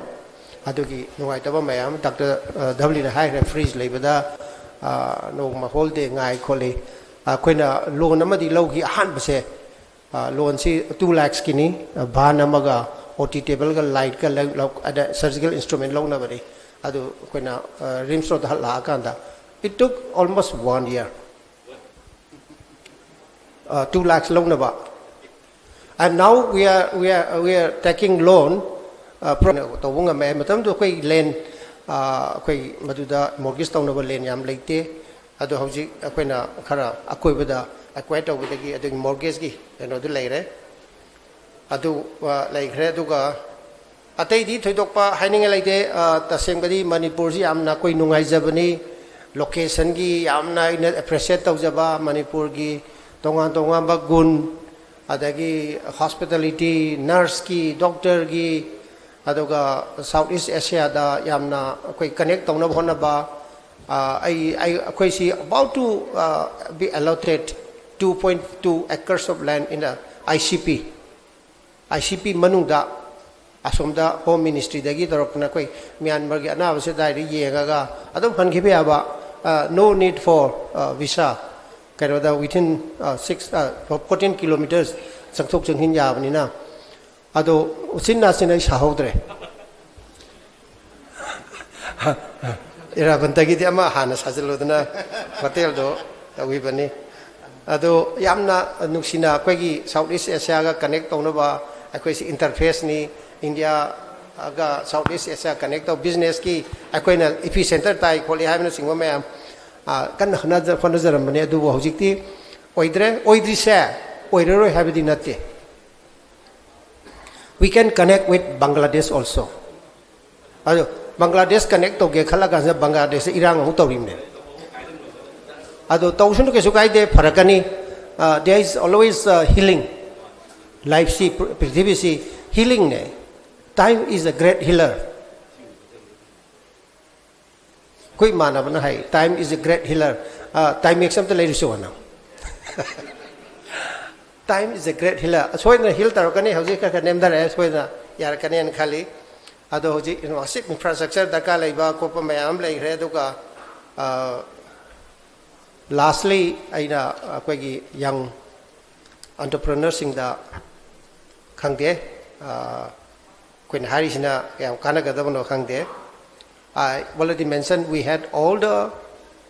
ꯑꯗꯨꯒꯤ ꯅꯨꯡꯉꯥꯏꯇꯕ ꯃꯌꯥꯝ, ꯗꯥꯛꯇꯔ ꯙꯕꯂꯤꯅ ꯍꯥꯏꯈ꯭ꯔꯦ, freeze ꯂꯩꯕꯗ ꯅꯣꯡꯃ holiday ꯉꯥꯏ ꯈꯣꯠꯂꯤ꯫ ꯑꯩꯈꯣꯏꯅ loan ꯑꯃꯗꯤ ꯂꯧꯈꯤ ꯑꯍꯥꯟꯕꯁꯦ꯫ Loanꯁꯤ two lakhsꯀꯤꯅꯤ꯫ Van ꯑꯃꯒ, OT tableꯒ, lightꯀ, ꯑꯗ surgical instrument ꯂꯧꯅꯕꯅꯤ꯫ ꯑꯗꯨ ꯑꯩꯈꯣꯏꯅ RIMS Roadꯇ ꯍꯜꯂꯛꯑꯀꯥꯟꯗ, it took almost one year, two lakhs ꯂꯧꯅꯕ꯫ And now we are, we are, we are taking loan, ꯇꯧꯕ ꯉꯝꯃꯦ꯫ ꯃꯇꯝꯗꯨ ꯑꯩꯈꯣꯏ land, ꯑꯩꯈꯣꯏ ꯃꯗꯨꯗ mortgage ꯇꯧꯅꯕ land ꯌꯥꯝ ꯂꯩꯇꯦ꯫ ꯑꯗꯣ ꯍꯧꯖꯤꯛ ꯑꯩꯈꯣꯏꯅ ꯈꯔ ꯑꯀꯣꯏꯕꯗ acquire ꯇꯧꯕꯗꯒꯤ ꯑꯗꯨꯒꯤ mortgageꯀꯤ ꯀꯩꯅꯣꯗꯨ ꯂꯩꯔꯦ꯫ ꯑꯗꯨ ꯂꯩꯈ꯭ꯔꯦ꯫ ꯑꯗꯨꯒ ꯑꯇꯩꯗꯤ ꯊꯣꯏꯗꯣꯛꯄ ꯍꯥꯏꯅꯤꯡꯉꯥꯏ ꯂꯩꯇꯦ꯫ ꯇꯁꯦꯡꯕꯗꯤ ꯃꯅꯤꯄꯨꯔꯁꯤ ꯌꯥꯝꯅ ꯑꯩꯈꯣꯏ ꯅꯨꯡꯉꯥꯏꯖꯕꯅꯤ꯫ Locationꯒꯤ ꯌꯥꯝꯅ ꯑꯩꯅ appreciate ꯇꯧꯖꯕ, ꯃꯅꯤꯄꯨꯔꯒꯤ ꯇꯣꯉꯥꯟ ꯇꯣꯉꯥꯟꯕ ꯒꯨꯟ, ꯑꯗꯒꯤ hospitality, nurseꯀꯤ, doctorꯒꯤ, ꯑꯗꯨꯒ South East Asiaꯗ ꯌꯥꯝꯅ ꯑꯩꯈꯣꯏ connect ꯇꯧꯅꯕ ꯍꯣꯠꯅꯕ꯫ ꯑꯩ, ꯑꯩ, ꯑꯩꯈꯣꯏꯁꯤ about to be allotted two point two acres of land in the ICP꯫ ICP ꯃꯅꯨꯡꯗ ꯑꯁꯣꯝꯗ Home Ministryꯗꯒꯤ ꯇꯧꯔꯛꯇꯅ ꯑꯩꯈꯣꯏ ꯃ꯭ꯌꯥꯟꯃꯥꯔꯒꯤ ꯑꯅꯥꯕꯁꯦ ꯑꯗꯥꯏꯗ ꯌꯦꯡꯉꯒ ꯑꯗꯨꯝ ꯍꯟꯈꯤꯕ ꯌꯥꯕ, no need for visa, ꯀꯩꯅꯣꯗ within six, fourteen kilometers ꯆꯪꯊꯣꯛ ꯆꯪꯁꯤꯟ ꯌꯥꯕꯅꯤꯅ꯫ ꯑꯗꯣ ꯎꯆꯤꯟ ꯅꯥꯆꯤꯟ ꯑꯩ ꯁꯥꯍꯧꯗ꯭ꯔꯦ꯫ ꯏꯔꯥꯕꯟꯇꯒꯤꯗꯤ ꯑꯃ ꯍꯥꯟꯅ ꯁꯥꯖꯤꯜꯂꯨꯗꯅ ꯍꯣꯇꯦꯜꯗꯣ ꯇꯧꯈꯤꯕꯅꯤ꯫ ꯑꯗꯣ ꯌꯥꯝꯅ ꯅꯨꯡꯁꯤꯅ ꯑꯩꯈꯣꯏꯒꯤ South East Asiaꯒ connect ꯇꯧꯅꯕ ꯑꯩꯈꯣꯏꯁꯤ interfaceꯅꯤ, Indiaꯒ South East Asia connect ꯇꯧ businessꯀꯤ ꯑꯩꯈꯣꯏꯅ epicenter ꯇꯥꯏ ꯈꯣꯠꯂꯤ ꯍꯥꯏꯕꯅꯆꯤꯡꯕ ꯃꯌꯥꯝ, ꯑ, ꯀꯟꯅ ꯍꯣꯠꯅꯖ-, ꯍꯣꯠꯅꯖꯔꯝꯕꯅꯤ꯫ ꯑꯗꯨꯕꯨ ꯍꯧꯖꯤꯛꯇꯤ ꯑꯣꯏꯗ꯭ꯔꯦ꯫ ꯑꯣꯏꯗ꯭ꯔꯤꯁꯦ ꯑꯣꯏꯔꯔꯣꯏ ꯍꯥꯏꯕꯗꯤ ꯅꯠꯇꯦ꯫ We can connect with Bangladesh also. ꯑꯗꯣ ꯕꯪꯒ꯭ꯂꯥꯗꯦꯁ connect ꯇꯧꯒꯦ ꯈꯜꯂ ꯀꯥꯟꯁꯤꯗ ꯕꯪꯒ꯭ꯂꯥꯗꯦꯁꯇ ꯏꯔꯥꯡ ꯑꯃꯨꯛ ꯇꯧꯔꯤꯕꯅꯦ꯫ ꯑꯗꯣ ꯇꯧꯁꯅꯨ, ꯀꯩꯁꯨ ꯀꯥꯏꯗꯦ, ꯐꯔꯛꯀꯅꯤ꯫ There is always healing. Lifeꯁꯤ, ꯄ꯭ꯔꯤꯊꯤꯕꯤꯁꯤ healingꯅꯦ꯫ Time is a great healer. ꯑꯩꯈꯣꯏ ꯏꯃꯥꯟꯅꯕꯅ ꯍꯥꯏ, "Time is a great healer." Timex ꯑꯝꯇ ꯂꯩꯔꯨꯁꯤ ꯅꯪ꯫ Time is a great healer. ꯁꯣꯏꯗꯅ heal ꯇꯧꯔꯛꯀꯅꯤ꯫ ꯍꯧꯖꯤꯛ ꯈꯔ ꯈꯔ ꯅꯦꯝꯊꯔꯛꯑꯦ, ꯁꯣꯏꯗꯅ ꯌꯥꯔꯛꯀꯅꯦꯅ ꯈꯜꯂꯤ꯫ ꯑꯗꯣ ꯍꯧꯖꯤꯛ massive infrastructure ꯗꯔꯀꯥꯔ ꯂꯩꯕ ꯈꯣꯠꯄ ꯃꯌꯥꯝ ꯑꯃ ꯂꯩꯈ꯭ꯔꯦ꯫ ꯑꯗꯨꯒ, ꯑ, lastly, ꯑꯩꯅ ꯑꯩꯈꯣꯏꯒꯤ young entrepreneurꯁꯤꯡꯗ ꯈꯪꯗꯦ, ꯑ, ꯑꯩꯈꯣꯏꯅ ꯍꯥꯏꯔꯤꯁꯤꯅ ꯀꯌꯥꯝ ꯀꯥꯟꯅꯒꯗꯕꯅꯣ ꯈꯪꯗꯦ꯫ I already mentioned we had all the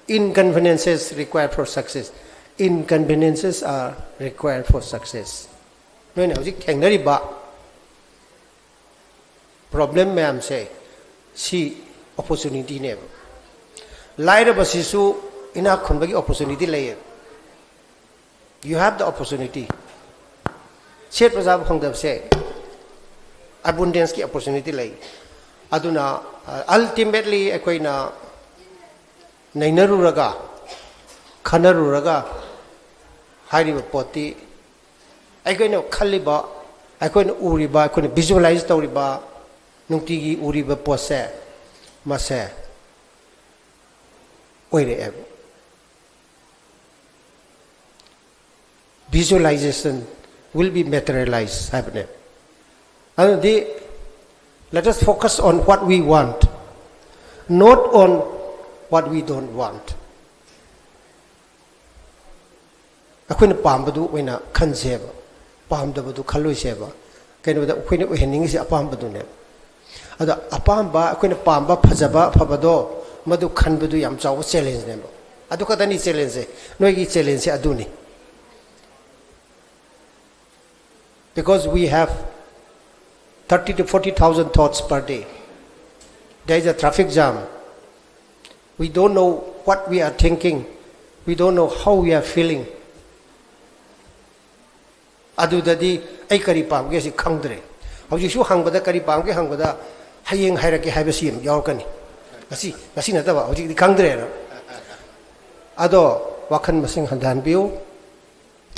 inconveniences required for success. Inconveniences are required for success. ꯅꯣꯏꯅ ꯍꯧꯖꯤꯛ ꯊꯦꯡꯅꯔꯤꯕ problem ꯃꯌꯥꯝꯁꯦ, ꯁꯤ opportunityꯅꯦꯕ꯫ ꯂꯥꯏꯔꯕꯁꯤꯁꯨ ꯏꯅꯥꯛ ꯈꯨꯟꯕꯒꯤ opportunity ꯂꯩꯌꯦꯕ꯫ You have the opportunity. ꯁꯦꯠꯄ ꯆꯥꯕ ꯐꯪꯗꯕꯁꯦ abundanceꯀꯤ opportunity ꯂꯩ꯫ ꯑꯗꯨꯅ, ꯑ, ultimately ꯑꯩꯈꯣꯏꯅ ꯅꯩꯅꯔꯨꯔꯒ, ꯈꯟꯅꯔꯨꯔꯒ ꯍꯥꯏꯔꯤꯕ ꯄꯣꯠꯇꯤ ꯑꯩꯈꯣꯏꯅ ꯈꯜꯂꯤꯕ, ꯑꯩꯈꯣꯏꯅ ꯎꯔꯤꯕ, ꯑꯩꯈꯣꯏꯅ visualize ꯇꯧꯔꯤꯕ, ꯅꯨꯡꯇꯤꯒꯤ ꯎꯔꯤꯕ ꯄꯣꯠꯁꯦ, ꯃꯁꯦ ꯑꯣꯏꯔꯛꯑꯦꯕ꯫ Visualization will be materialized ꯍꯥꯏꯕꯅꯦ꯫ ꯑꯗꯨꯗꯤ, let us focus on what we want, not on what we don't want. ꯑꯩꯈꯣꯏꯅ ꯄꯥꯝꯕꯗꯨ ꯑꯣꯏꯅ ꯈꯟꯁꯦꯕ, ꯄꯥꯝꯗꯕꯗꯨ ꯈꯜꯂꯣꯏꯁꯦꯕ꯫ ꯀꯩꯅꯣꯗ ꯑꯩꯈꯣꯏꯅ ꯑꯣꯏꯍꯟꯅꯤꯡꯉꯤꯁꯦ ꯑꯄꯥꯝꯕꯗꯨꯅꯦꯕ꯫ ꯑꯗꯣ ꯑꯄꯥꯝꯕ, ꯑꯩꯈꯣꯏꯅ ꯄꯥꯝꯕ ꯐꯖꯕ ꯑꯐꯕꯗꯣ ꯃꯗꯨ ꯈꯟꯕꯗꯨ ꯌꯥꯝ ꯆꯥꯎꯕ ꯆꯦꯂꯦꯟꯖꯅꯦꯕ꯫ ꯑꯗꯨ ꯈꯛꯇꯅꯤ ꯆꯦꯂꯦꯟꯖꯁꯦ, ꯅꯣꯏꯒꯤ ꯆꯦꯂꯦꯟꯖꯁꯦ ꯑꯗꯨꯅꯤ꯫ Because we have thirty to forty thousand thoughts per day. There is a traffic jam. We don't know what we are thinking. We don't know how we are feeling. ꯑꯗꯨꯗꯗꯤ ꯑꯩ ꯀꯔꯤ ꯄꯥꯝꯒꯦ ꯁꯤ ꯈꯪꯗ꯭ꯔꯦ꯫ ꯍꯧꯖꯤꯛꯁꯨ ꯍꯪꯕꯗ ꯀꯔꯤ ꯄꯥꯝꯒꯦ ꯍꯪꯕꯗ ꯍꯌꯦꯡ ꯍꯥꯏꯔꯛꯀꯦ ꯍꯥꯏꯕꯁꯤ ꯑꯃ ꯌꯥꯎꯔꯛꯀꯅꯤ꯫ ꯉꯁꯤ, ꯉꯁꯤ ꯅꯠꯇꯕ ꯍꯧꯖꯤꯛꯇꯤ ꯈꯪꯗ꯭ꯔꯦꯅ꯫ ꯑꯗꯣ ꯋꯥꯈꯜ ꯃꯁꯤꯡ ꯍꯟꯊꯍꯟꯕꯤꯌꯨ꯫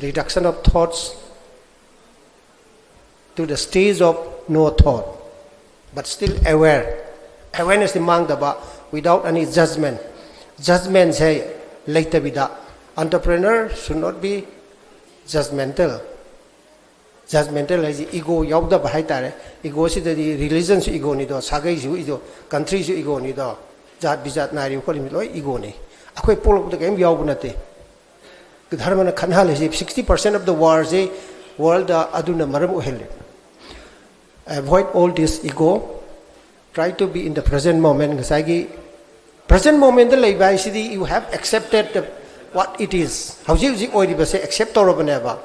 Reduction of thoughts to the stage of no thought, but still aware. Awareness D ꯃꯥꯡꯗꯕ, without any judgment. Judgment say ꯂꯩꯇꯕꯤꯗ, entrepreneur should not be judgmental. Judgmental ꯍꯥꯏꯁꯤ ego ꯌꯥꯎꯗꯕ ꯍꯥꯏꯇꯥꯔꯦ꯫ Ego ꯁꯤꯗꯗꯤ religion ꯁꯨ ego ꯅꯤꯗꯣ, ꯁꯥꯒꯩꯁꯨ ego, country ꯁꯨ ego ꯅꯤꯗꯣ, ꯖꯥꯠ ꯕꯤꯖꯥꯠ ꯅꯥꯏꯔꯤꯕ ꯈꯣꯠꯂꯤꯕ ꯂꯣꯏ ego ꯅꯤ꯫ ꯑꯩꯈꯣꯏ ꯄꯣꯛꯂꯛꯄꯗ ꯀꯔꯤꯝ ꯌꯥꯎꯕ ꯅꯠꯇꯦ꯫ ꯙꯔꯃꯅ ꯈꯟꯍꯜꯂꯤꯁꯤ, sixty percent of the war ꯁꯤ world ꯗ ꯑꯗꯨꯅ ꯃꯔꯝ ꯑꯣꯏꯍꯜꯂꯤ꯫ Avoid all this ego. Try to be in the present moment. ꯉꯁꯥꯏꯒꯤ present moment ꯗ ꯂꯩꯕ ꯍꯥꯏꯁꯤꯗꯤ, you have accepted the, what it is. ꯍꯧꯖꯤꯛ ꯍꯧꯖꯤꯛ ꯑꯣꯏꯔꯤꯕꯁꯦ accept ꯇꯧꯔꯕꯅꯦꯕ꯫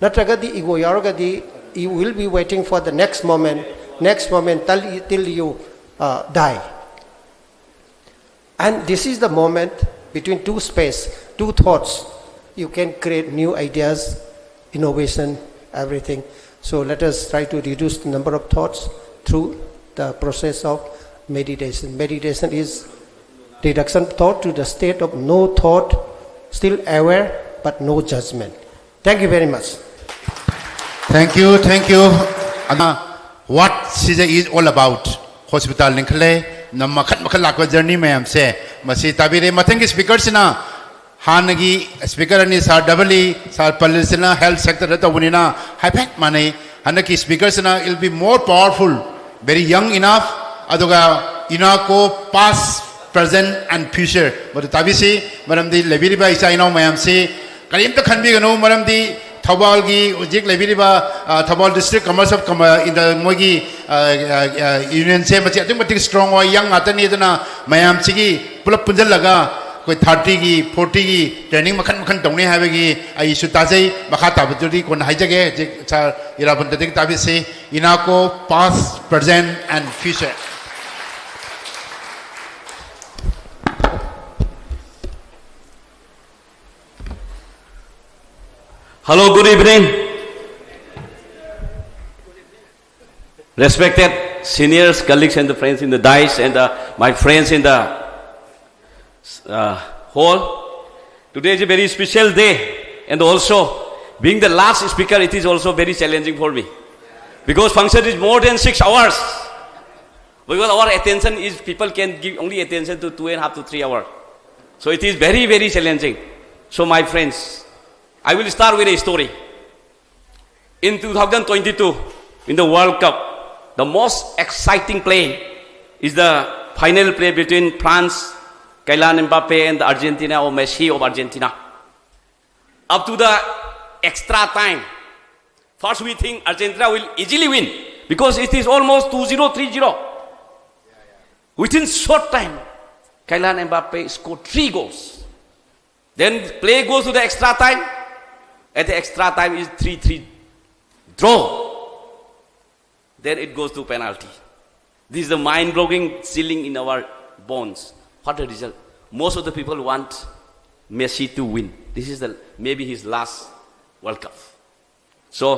ꯅꯠꯇ꯭ꯔꯒꯗꯤ ego ꯌꯥꯎꯔꯒꯗꯤ, you will be waiting for the next moment, next moment till, till you uh, die. And this is the moment, between two space, two thoughts, you can create new ideas, innovation, everything. So let us try to reduce the number of thoughts through the process of meditation. Meditation is reduction thought to the state of no thought, still aware, but no judgment. Thank you very much. Thank you, thank you. ꯑꯗꯨꯅ what ꯁꯤꯁꯦ is all about, hospital ꯂꯤꯡꯈꯠꯂꯦ, ꯅꯝ ꯃꯈꯜ ꯃꯈꯜ ꯂꯥꯛꯄ journey ꯃꯌꯥꯝꯁꯦ ꯃꯁꯤ ꯇꯥꯕꯤꯔꯦ꯫ ꯃꯊꯪꯒꯤ speaker ꯁꯤꯅ ꯍꯥꯟꯅꯒꯤ speaker ꯑꯅꯤ, sir ꯗꯕꯂꯤ, sir ꯄꯂꯤꯜꯁꯤꯅ health sector ꯗ ꯇꯧꯕꯅꯤꯅ ꯍꯥꯏꯐꯦꯠ ꯃꯥꯟꯅꯩ꯫ ꯍꯟꯗꯛꯀꯤ speaker ꯁꯤꯅ will be more powerful, very young enough, ꯑꯗꯨꯒ UNACO past, present and future ꯃꯗꯨ ꯇꯥꯕꯤꯁꯤ꯫ ꯃꯔꯝꯗꯤ ꯂꯩꯕꯤꯔꯤꯕ ꯏꯆꯥ ꯏꯅꯥꯎ ꯃꯌꯥꯝꯁꯤ ꯀꯔꯤꯝꯇ ꯈꯟꯕꯤꯒꯅꯨ, ꯃꯔꯝꯗꯤ ꯊꯧꯕꯥꯜꯒꯤ ꯍꯧꯖꯤꯛ ꯂꯩꯕꯤꯔꯤꯕ, ꯑ, Thoubal District Commerce of Commerce, ꯏꯟꯗ-, ꯃꯣꯏꯒꯤ, ꯑ, ꯑ, ꯑ, ꯌꯨꯅꯤꯌꯟꯁꯦ ꯃꯁꯤ ꯑꯗꯨꯛꯀꯤ ꯃꯇꯤꯛ ꯁ꯭ꯇꯔꯣꯡ ꯑꯣꯏ, ꯌꯪ ꯉꯥꯛꯇꯅꯤ꯫ ꯑꯗꯨꯅ ꯃꯌꯥꯝꯁꯤꯒꯤ ꯄꯨꯂꯞ ꯄꯨꯟꯁꯤꯜꯂꯒ ꯑꯩꯈꯣꯏ ꯊꯥꯔꯇꯤꯒꯤ, ꯐꯣꯔꯇꯤꯒꯤ ꯇ꯭ꯔꯦꯅꯤꯡ ꯃꯈꯜ ꯃꯈꯜ ꯇꯧꯅꯤ ꯍꯥꯏꯕꯒꯤ ꯑꯩꯁꯨ ꯇꯥꯖꯩ꯫ ꯃꯈꯥ ꯇꯥꯕꯗꯨꯗꯤ ꯀꯣꯟꯅ ꯍꯥꯏꯖꯒꯦ꯫ ꯍꯧꯖꯤꯛ ꯁꯥꯔ ꯏꯔꯥꯕꯣꯟꯗꯗꯒꯤ ꯇꯥꯕꯤꯁꯤ꯫ ꯏꯅꯥꯀꯣ, past, present and future. Hello, good evening. Respected seniors, colleagues, and the friends in the dais, and uh, my friends in the uh, hall. Today is a very special day, and also being the last speaker, it is also very challenging for me because function is more than six hours. Because our attention is, people can give only attention to two and a half to three hours. So it is very, very challenging. So, my friends, I will start with a story. In two thousand twenty-two, in the World Cup, the most exciting play is the final play between France, Kylian Mbappe, and Argentina, or Messi of Argentina. Up to the extra time, first we think Argentina will easily win because it is almost two zero, three zero. Within short time, Kylian Mbappe scored three goals. Then play goes to the extra time. At the extra time is three three draw. Then it goes to penalty. This is the mind-blowing ceiling in our bones. What a result. Most of the people want Messi to win. This is the, maybe his last World Cup. So,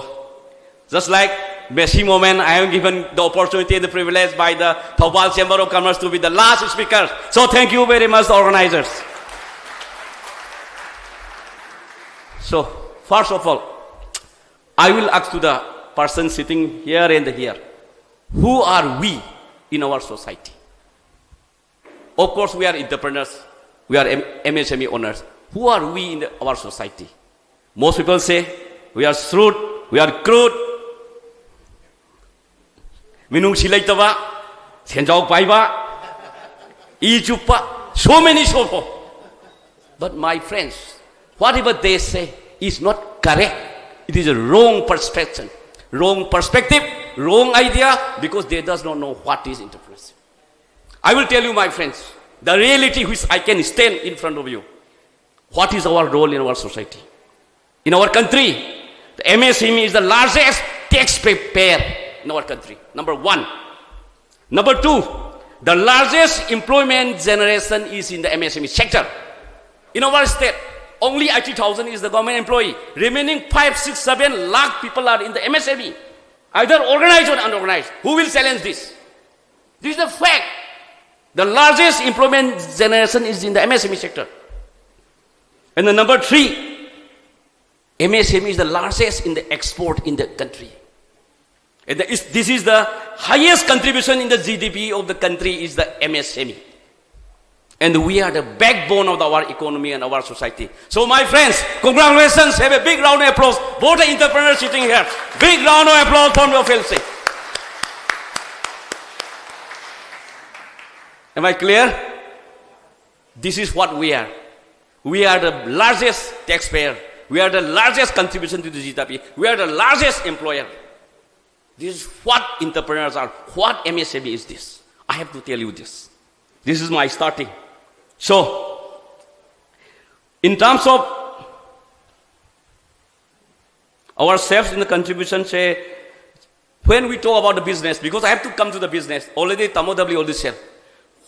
just like Messi moment, I am given the opportunity and the privilege by the Thoubal Chamber of Commerce to be the last speaker. So, thank you very much, the organizers. So, first of all, I will ask to the person sitting here and here, who are we in our society? Of course, we are entrepreneurs, we are M- M S M E owners. Who are we in the, our society? Most people say, we are shrewd, we are crude, ꯃꯤꯅꯨꯡꯁꯤ ꯂꯩꯇꯕ, ꯁꯦꯟꯖꯥꯎ ꯄꯥꯏꯕ, E ꯆꯨꯞꯄ, so many, so forth. But my friends, whatever they say is not correct. It is a wrong perception, wrong perspective, wrong idea, because they does not know what is entrepreneurship. I will tell you, my friends, the reality which I can stand in front of you. What is our role in our society? In our country, the M S M E is the largest taxpayer in our country. Number one. Number two, the largest employment generation is in the M S M E sector. In our state, only eighty thousand is the government employee. Remaining five, six, seven lakh people are in the M S M E, either organized or unorganized. Who will challenge this? This is the fact. The largest employment generation is in the M S M E sector. And the number three, M S M E is the largest in the export in the country. And the, is, this is the highest contribution in the G D P of the country is the M S M E. And we are the backbone of our economy and our society. So, my friends, congratulations. Have a big round of applause for the entrepreneurs sitting here. Big round of applause from your field. Am I clear? This is what we are. We are the largest taxpayer. We are the largest contribution to the G D P. We are the largest employer. This is what entrepreneurs are, what M S M E is this. I have to tell you this. This is my starting. So, in terms of ourselves in the contribution, say, when we talk about the business, because I have to come to the business, already Tamo W already said,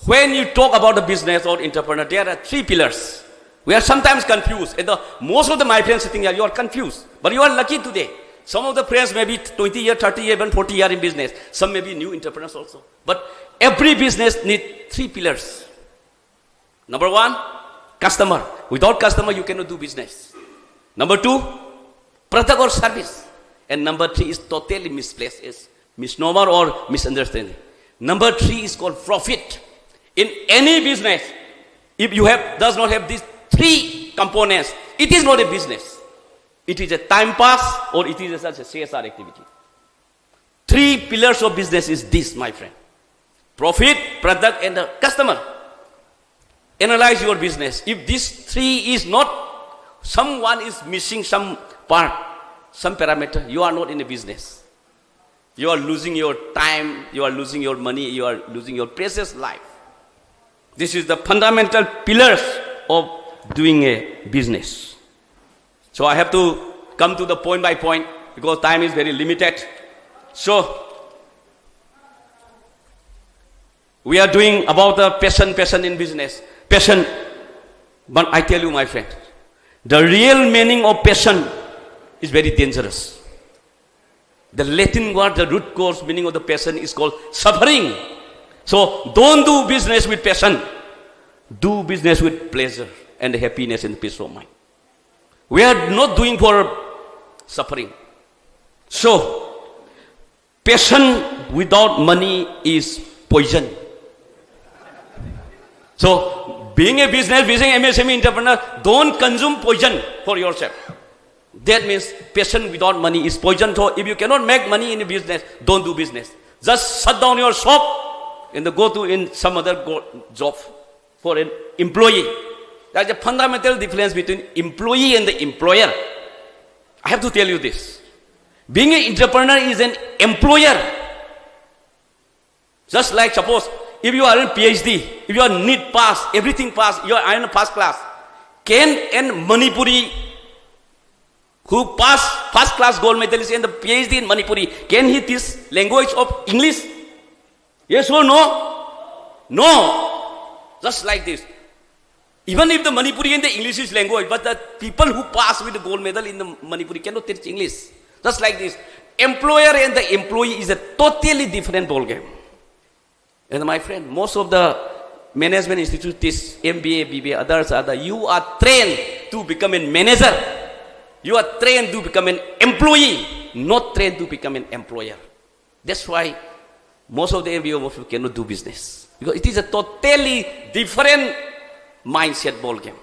when you talk about the business or entrepreneur, there are three pillars. We are sometimes confused. And the, most of the my friends sitting here, you are confused. But you are lucky today. Some of the friends may be twenty year, thirty year, even forty year in business. Some may be new entrepreneurs also. But every business need three pillars. Number one, customer. Without customer, you cannot do business. Number two, product or service. And number three is totally misplaced, is misnomer or misunderstanding. Number three is called profit. In any business, if you have does not have these three components, it is not a business. It is a time pass or it is a, such a C S R activity. Three pillars of business is this, my friend. Profit, product, and the customer. Analyze your business. If these three is not, someone is missing some part. some parameter, you are not in a business. You are losing your time, you are losing your money, you are losing your precious life. This is the fundamental pillars of doing a business. So I have to come to the point by point because time is very limited. So we are doing about the passion, passion in business, passion. But I tell you, my friend, the real meaning of passion is very dangerous. The Latin word, the root cause meaning of the passion is called suffering. So don't do business with passion. Do business with pleasure and happiness and peace of mind. We are not doing for suffering. So, passion without money is poison. So, being a business, being an M S M E entrepreneur, don't consume poison for yourself. That means passion without money is poison. So if you cannot make money in a business, don't do business. Just shut down your shop and go to in some other go- job for an employee. That's the fundamental difference between employee and the employer. I have to tell you this. Being an entrepreneur is an employer. Just like suppose, if you are in P H D, if you are NEET pass, everything pass, you are in first class, can an Manipuri who pass first class gold medalist and the P H D in Manipuri, can he teach language of English? Yes or no? No. Just like this. Even if the Manipuri and the English is language, but the people who pass with the gold medal in the Manipuri cannot teach English. Just like this. Employer and the employee is a totally different ball game. And my friend, most of the management institute, this M B A, B B A, others are the, you are trained to become a manager. You are trained to become an employee, not trained to become an employer. That's why most of the M B A of you cannot do business. Because it is a totally different mindset ball game.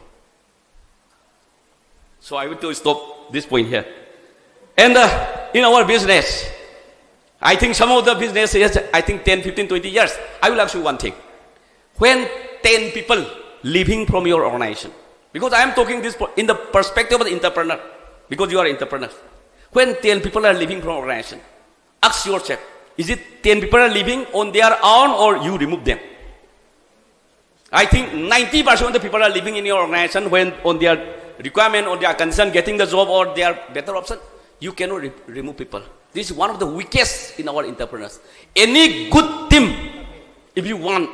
So I want to stop this point here. And uh, in our business, I think some of the business, yes, I think ten, fifteen, twenty years. I will ask you one thing. When ten people leaving from your organization, because I am talking this po- in the perspective of the entrepreneur, because you are entrepreneur. When ten people are leaving from organization, ask yourself, is it ten people are leaving on their own or you remove them? I think ninety percent of the people are leaving in your organization when on their requirement, on their condition, getting the job or their better option, you cannot re- remove people. This is one of the weakest in our entrepreneurs. Any good team, if you want,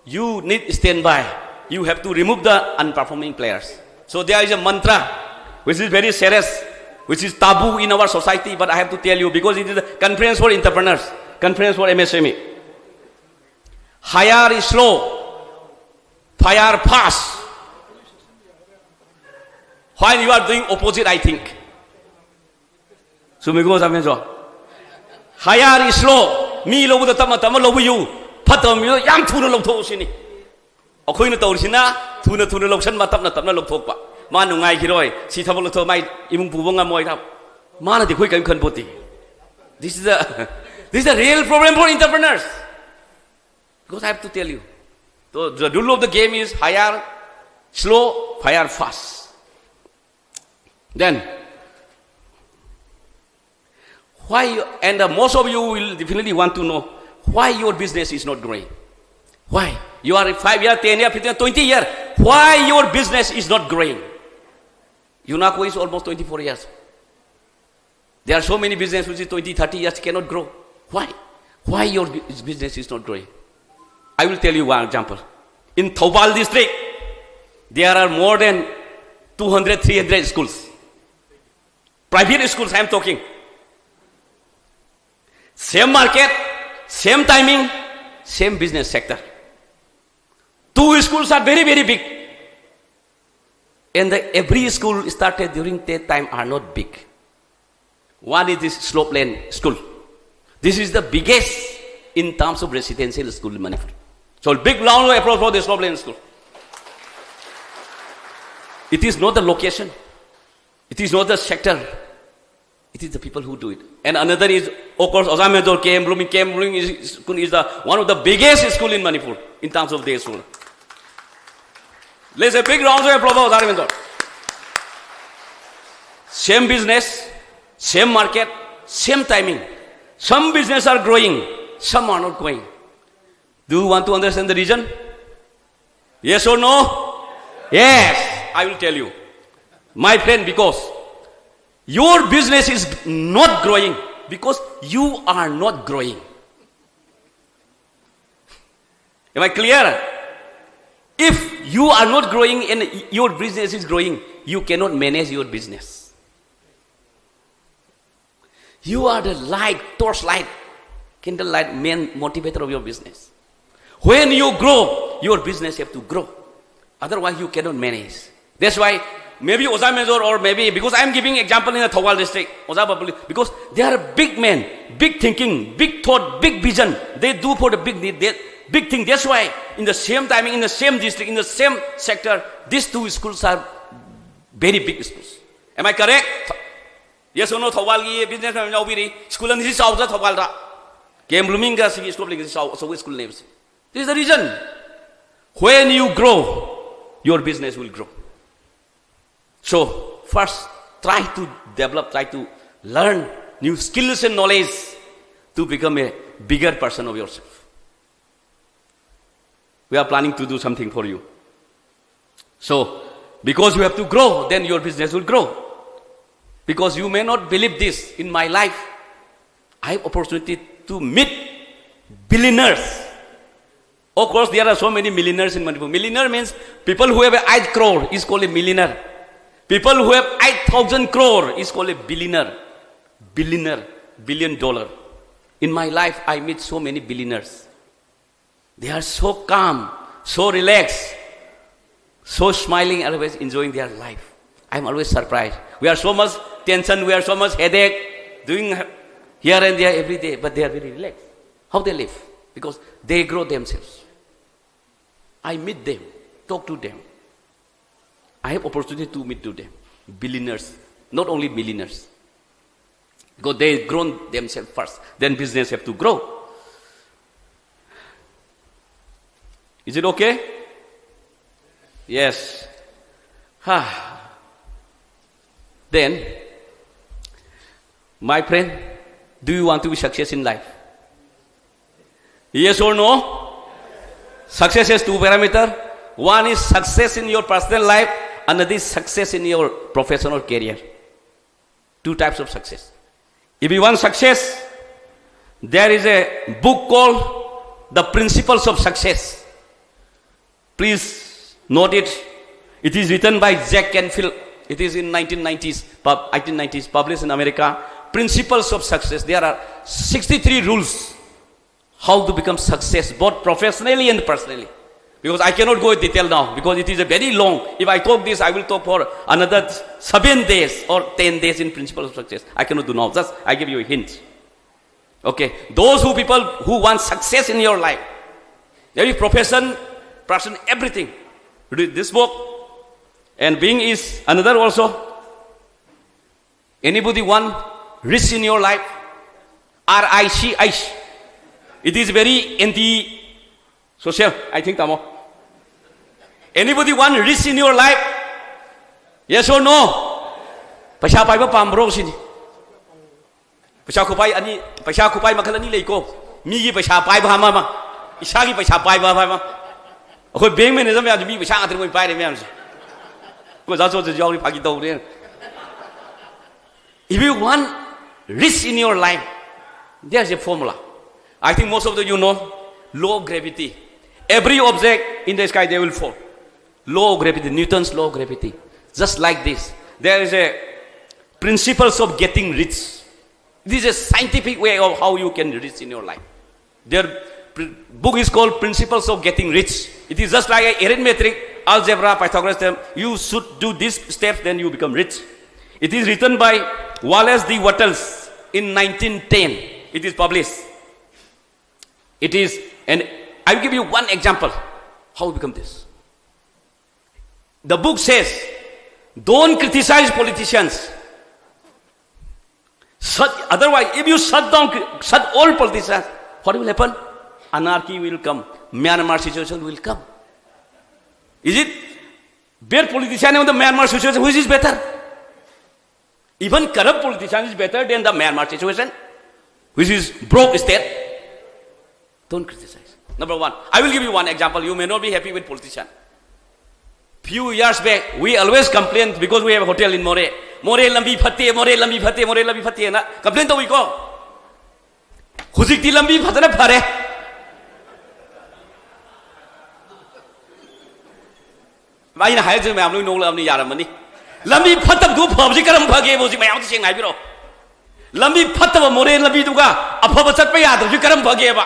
you need standby. You have to remove the unperforming players. So there is a mantra which is very serious, which is taboo in our society, but I have to tell you because it is a conference for entrepreneurs, conference for M S M E. Hire slow, fire fast. While you are doing opposite, I think. ꯆꯨꯝꯃꯤꯀꯣ, ꯆꯥꯃꯦꯟꯁꯨ? Hire slow, ꯃꯤ ꯂꯧꯕꯗ ꯇꯞꯅ ꯇꯞꯅ ꯂꯧꯕꯤꯌꯨ, ꯐꯠꯇꯕ ꯃꯤꯗꯣ ꯌꯥꯝ ꯊꯨꯅ ꯂꯧꯊꯣꯛꯎ ꯁꯤꯅꯤ꯫ ꯑꯩꯈꯣꯏꯅ ꯇꯧꯔꯤꯁꯤꯅ ꯊꯨꯅ ꯊꯨꯅ ꯂꯧꯁꯟꯕ, ꯇꯞꯅ ꯇꯞꯅ ꯂꯧꯊꯣꯛꯄ꯫ ꯃꯥ ꯅꯨꯡꯉꯥꯏꯈꯤꯔꯣꯏ, ꯁꯤ ꯊꯕꯛ ꯂꯧꯊꯣꯛ ꯃꯥꯏ ꯏꯃꯨꯡ ꯄꯨꯕ ꯉꯝꯃꯣꯏ ꯍꯥꯏꯕ꯫ ꯃꯥꯅꯗꯤ ꯑꯩꯈꯣꯏ ꯀꯔꯤꯝ ꯈꯟꯄꯣꯠꯇꯦ꯫ This is a, this is a real problem for entrepreneurs. Because I have to tell you, the, the rule of the game is hire slow, fire fast. Then, why you, and uh, most of you will definitely want to know why your business is not growing. Why? You are five year, ten year, fifteen, twenty year. Why your business is not growing? UNACO is almost twenty-four years. There are so many business which is twenty, thirty years cannot grow. Why? Why your bu- business is not growing? I will tell you one example. In Thoubal district, there are more than two hundred, three hundred schools. Private schools, I am talking. Same market, same timing, same business sector. Two schools are very, very big. And the, every school started during that time are not big. One is this Slope Lane School. This is the biggest in terms of residential school in Manipur. So big round of applause for the Slope Lane School. It is not the location. It is not the sector. It is the people who do it. And another is, of course, Ozamedor K M Blooming. K M Blooming is, is the, one of the biggest school in Manipur in terms of day school. Let's a big round of applause for Ozamedor. Same business, Same market, same timing. Some business are growing, some are not growing. Do you want to understand the reason? Yes or no? Yes, I will tell you. My friend, because your business is not growing because you are not growing. Am I clear? If you are not growing and your business is growing, you cannot manage your business. You are the light, torch light, candle light, main motivator of your business. When you grow, your business have to grow. Otherwise, you cannot manage. That's why maybe Oza Major or maybe, because I'm giving example in the Thoubal district, Oza Babuli, because they are big men, big thinking, big thought, big vision. They do for the big need, they, big thing. That's why in the same timing, in the same district, in the same sector, these two schools are very big schools. Am I correct? Yes or no? Thoubal ꯒꯤ business ꯃꯌꯥꯝ ꯌꯥꯎꯕꯤꯔꯤ꯫ School ꯑꯅꯤꯁꯤ ꯆꯥꯎꯗ꯭ꯔꯥ ꯊꯧꯕꯥꯜꯗ? K M Blooming ꯒ ꯁꯤꯒꯤ scope ꯂꯤꯡꯒꯁꯤ ꯆꯥꯎ ꯑꯆꯧꯕ ꯁ꯭ꯀꯨꯜꯅꯦꯕꯁꯦ꯫ This is the reason. When you grow, your business will grow. So, first, try to develop, try to learn new skills and knowledge to become a bigger person of yourself. We are planning to do something for you. So, because you have to grow, then your business will grow. Because you may not believe this, in my life, I have opportunity to meet billionaires. Of course, there are so many millionaires in Manipur. Millionaire means people who have a eight crore is called a millionaire. People who have eight thousand crore is called a billionaire. Billionaire, billion dollar. In my life, I meet so many billionaires. They are so calm, so relaxed, so smiling, always enjoying their life. I'm always surprised. We are so much tension, we are so much headache, doing here and there every day, but they are very relaxed. How they live? Because they grow themselves. I meet them, talk to them. I have opportunity to meet to them. Billionaires, not only millionaires. Because they grown themselves first, then business have to grow. Is it okay? Yes. Ha. Then, My friend, do you want to be success in life? Yes or no? Success has two parameters. One is success in your personal life, another is success in your professional career. Two types of success. If you want success, there is a book called The Principles of Success. Please note it. It is written by Jack Canfield. It is in nineteen nineties, pub- eighteen nineties, published in America. Principles of Success. There are sixty-three rules how to become success, both professionally and personally. Because I cannot go in detail now, because it is a very long. If I talk this, I will talk for another seven days or ten days in Principles of Success. I cannot do now. Just I give you a hint. Okay, those who people who want success in your life, every profession, person, everything. Read this book, and being is another also. Anybody want rich in your life? R I C H. It is very anti-social, I think, tamo. Anybody want rich in your life? Yes or no? ꯄꯩꯁꯥ ꯄꯥꯏꯕ ꯄꯥꯝꯕ꯭ꯔꯣ ꯁꯤꯅꯤ? ꯄꯩꯁꯥ ꯈꯨꯄꯥꯏ ꯑꯅꯤ, ꯄꯩꯁꯥ ꯈꯨꯄꯥꯏ ꯃꯈꯜ ꯑꯅꯤ ꯂꯩꯀꯣ꯫ ꯃꯤꯒꯤ ꯄꯩꯁꯥ ꯄꯥꯏꯕ ꯑꯃ, ꯑꯃ꯫ ꯏꯁꯥꯒꯤ ꯄꯩꯁꯥ ꯄꯥꯏꯕ ꯑꯃ, ꯑꯃ꯫ ꯑꯩꯈꯣꯏ ꯕꯦꯡ ꯃꯦꯅꯦꯖꯔ ꯃꯌꯥꯝꯁꯦ ꯃꯤ ꯄꯩꯁꯥ ꯉꯥꯛꯇꯅꯤ ꯃꯣꯏ ꯄꯥꯏꯔꯤ ꯃꯌꯥꯝꯁꯦ꯫ ꯑꯩꯈꯣꯏ ꯑꯣꯖꯥ ꯆꯣꯠꯁꯨ ꯌꯥꯎꯔꯤ, ꯐꯥꯒꯤ ꯇꯧꯕꯅꯦ꯫ If you want rich in your life, there's a formula. I think most of you know, law of gravity. Every object in the sky, they will fall. Law of gravity, Newton's law of gravity. Just like this, there is a principles of getting rich. This is a scientific way of how you can rich in your life. Their pr- book is called Principles of Getting Rich. It is just like a arithmetic, algebra, Pythagoras theorem. You should do these steps, then you become rich. It is written by Wallace D. Wattles in nineteen ten. It is published. It is, and I will give you one example how we become this. The book says, don't criticize politicians. Shut, otherwise, if you shut down, shut all politicians, what will happen? Anarchy will come. Myanmar situation will come. Is it bad politician in the Myanmar situation? Which is better? Even corrupt politician is better than the Myanmar situation, which is broke state. Don't criticize. Number one, I will give you one example. You may not be happy with politician. Few years back, we always complain because we have a hotel in Moreh. Moreh lambi fatte, Moreh lambi fatte, Moreh lambi fatte na complain ꯇꯧꯏꯀꯣ. ꯍꯧꯖꯤꯛꯇꯤ ꯂꯝꯕꯤ ꯐꯖꯅ ꯐꯔꯦ꯫ ꯑꯩꯅ ꯍꯥꯏꯔꯤꯁꯦ ꯃꯌꯥꯝ ꯂꯣꯏ ꯅꯣꯛꯂꯛꯑꯕꯅꯤ, ꯌꯥꯔꯝꯃꯅꯤ꯫ ꯂꯝꯕꯤ ꯐꯠꯇꯕꯗꯨ ꯐꯕꯁꯤ ꯀꯔꯝ ꯐꯒꯦꯕ? ꯍꯧꯖꯤꯛ ꯃꯌꯥꯝ ꯑꯝꯇ ꯁꯦꯡꯅ ꯍꯥꯏꯕꯤꯔꯛꯑꯣ꯫ ꯂꯝꯕꯤ ꯐꯠꯇꯕ ꯃꯣꯔꯦ ꯂꯝꯕꯤꯗꯨꯒ ꯑꯐꯕ ꯆꯠꯄ ꯌꯥꯗꯕꯁꯤ ꯀꯔꯝ ꯐꯒꯦꯕ?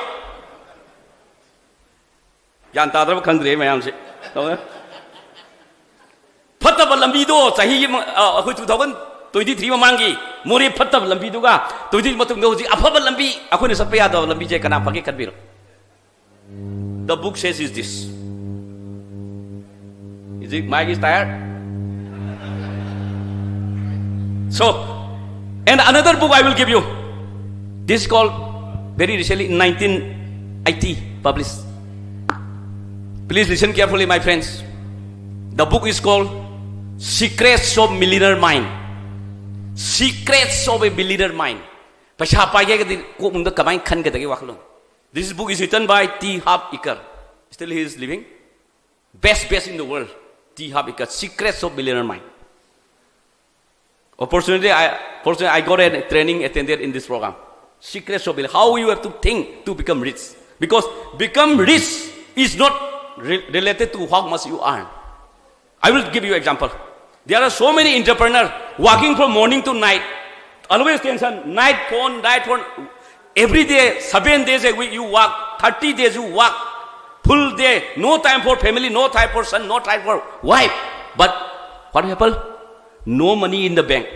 ꯒ꯭ꯌꯥꯟ ꯇꯥꯗ꯭ꯔꯕ ꯈꯪꯗ꯭ꯔꯦ ꯃꯌꯥꯝꯁꯦ꯫ ꯐꯠꯇꯕ ꯂꯝꯕꯤꯗꯣ ꯆꯍꯤ ꯑꯃ, ꯑ, ꯑꯩꯈꯣꯏ two thousand twenty three ꯃꯃꯥꯡꯒꯤ ꯃꯣꯔꯦ ꯐꯠꯇꯕ ꯂꯝꯕꯤꯗꯨꯒ twenty ꯃꯇꯨꯡꯗ ꯍꯧꯖꯤꯛ ꯑꯐꯕ ꯂꯝꯕꯤ, ꯑꯩꯈꯣꯏꯅ ꯆꯠꯄ ꯌꯥꯗꯕ ꯂꯝꯕꯤꯁꯦ ꯀꯅꯥ ꯐꯒꯦ ꯈꯟꯕꯤꯔꯣ? The book says is this. Is it mic is tired? So, and another book I will give you. This is called very recently in nineteen eighty published. Please listen carefully, my friends. The book is called Secrets of Millionaire Mind. Secrets of a Millionaire Mind. ꯄꯩꯁꯥ ꯄꯥꯏꯒꯦ ꯍꯥꯏꯔꯒꯗꯤ ꯀꯣꯛ ꯃꯅꯨꯡꯗ ꯀꯃꯥꯏꯅ ꯈꯟꯒꯗꯒꯦ ꯋꯥꯈꯜꯂꯣꯟ? This book is written by T Harv Eker. Still he is living. Best, best in the world. T Harv Eker, Secrets of Millionaire Mind. Opportunity, I, fortunately, I got a training attended in this program. Secrets of Millionaire. How you have to think to become rich. Because become rich is not re- related to how much you earn. I will give you example. There are so many entrepreneurs working from morning to night. Always tension, night phone, night phone. Every day, seven days a week you work, thirty days you work. Full day, no time for family, no time for son, no time for wife. But what happened? No money in the bank.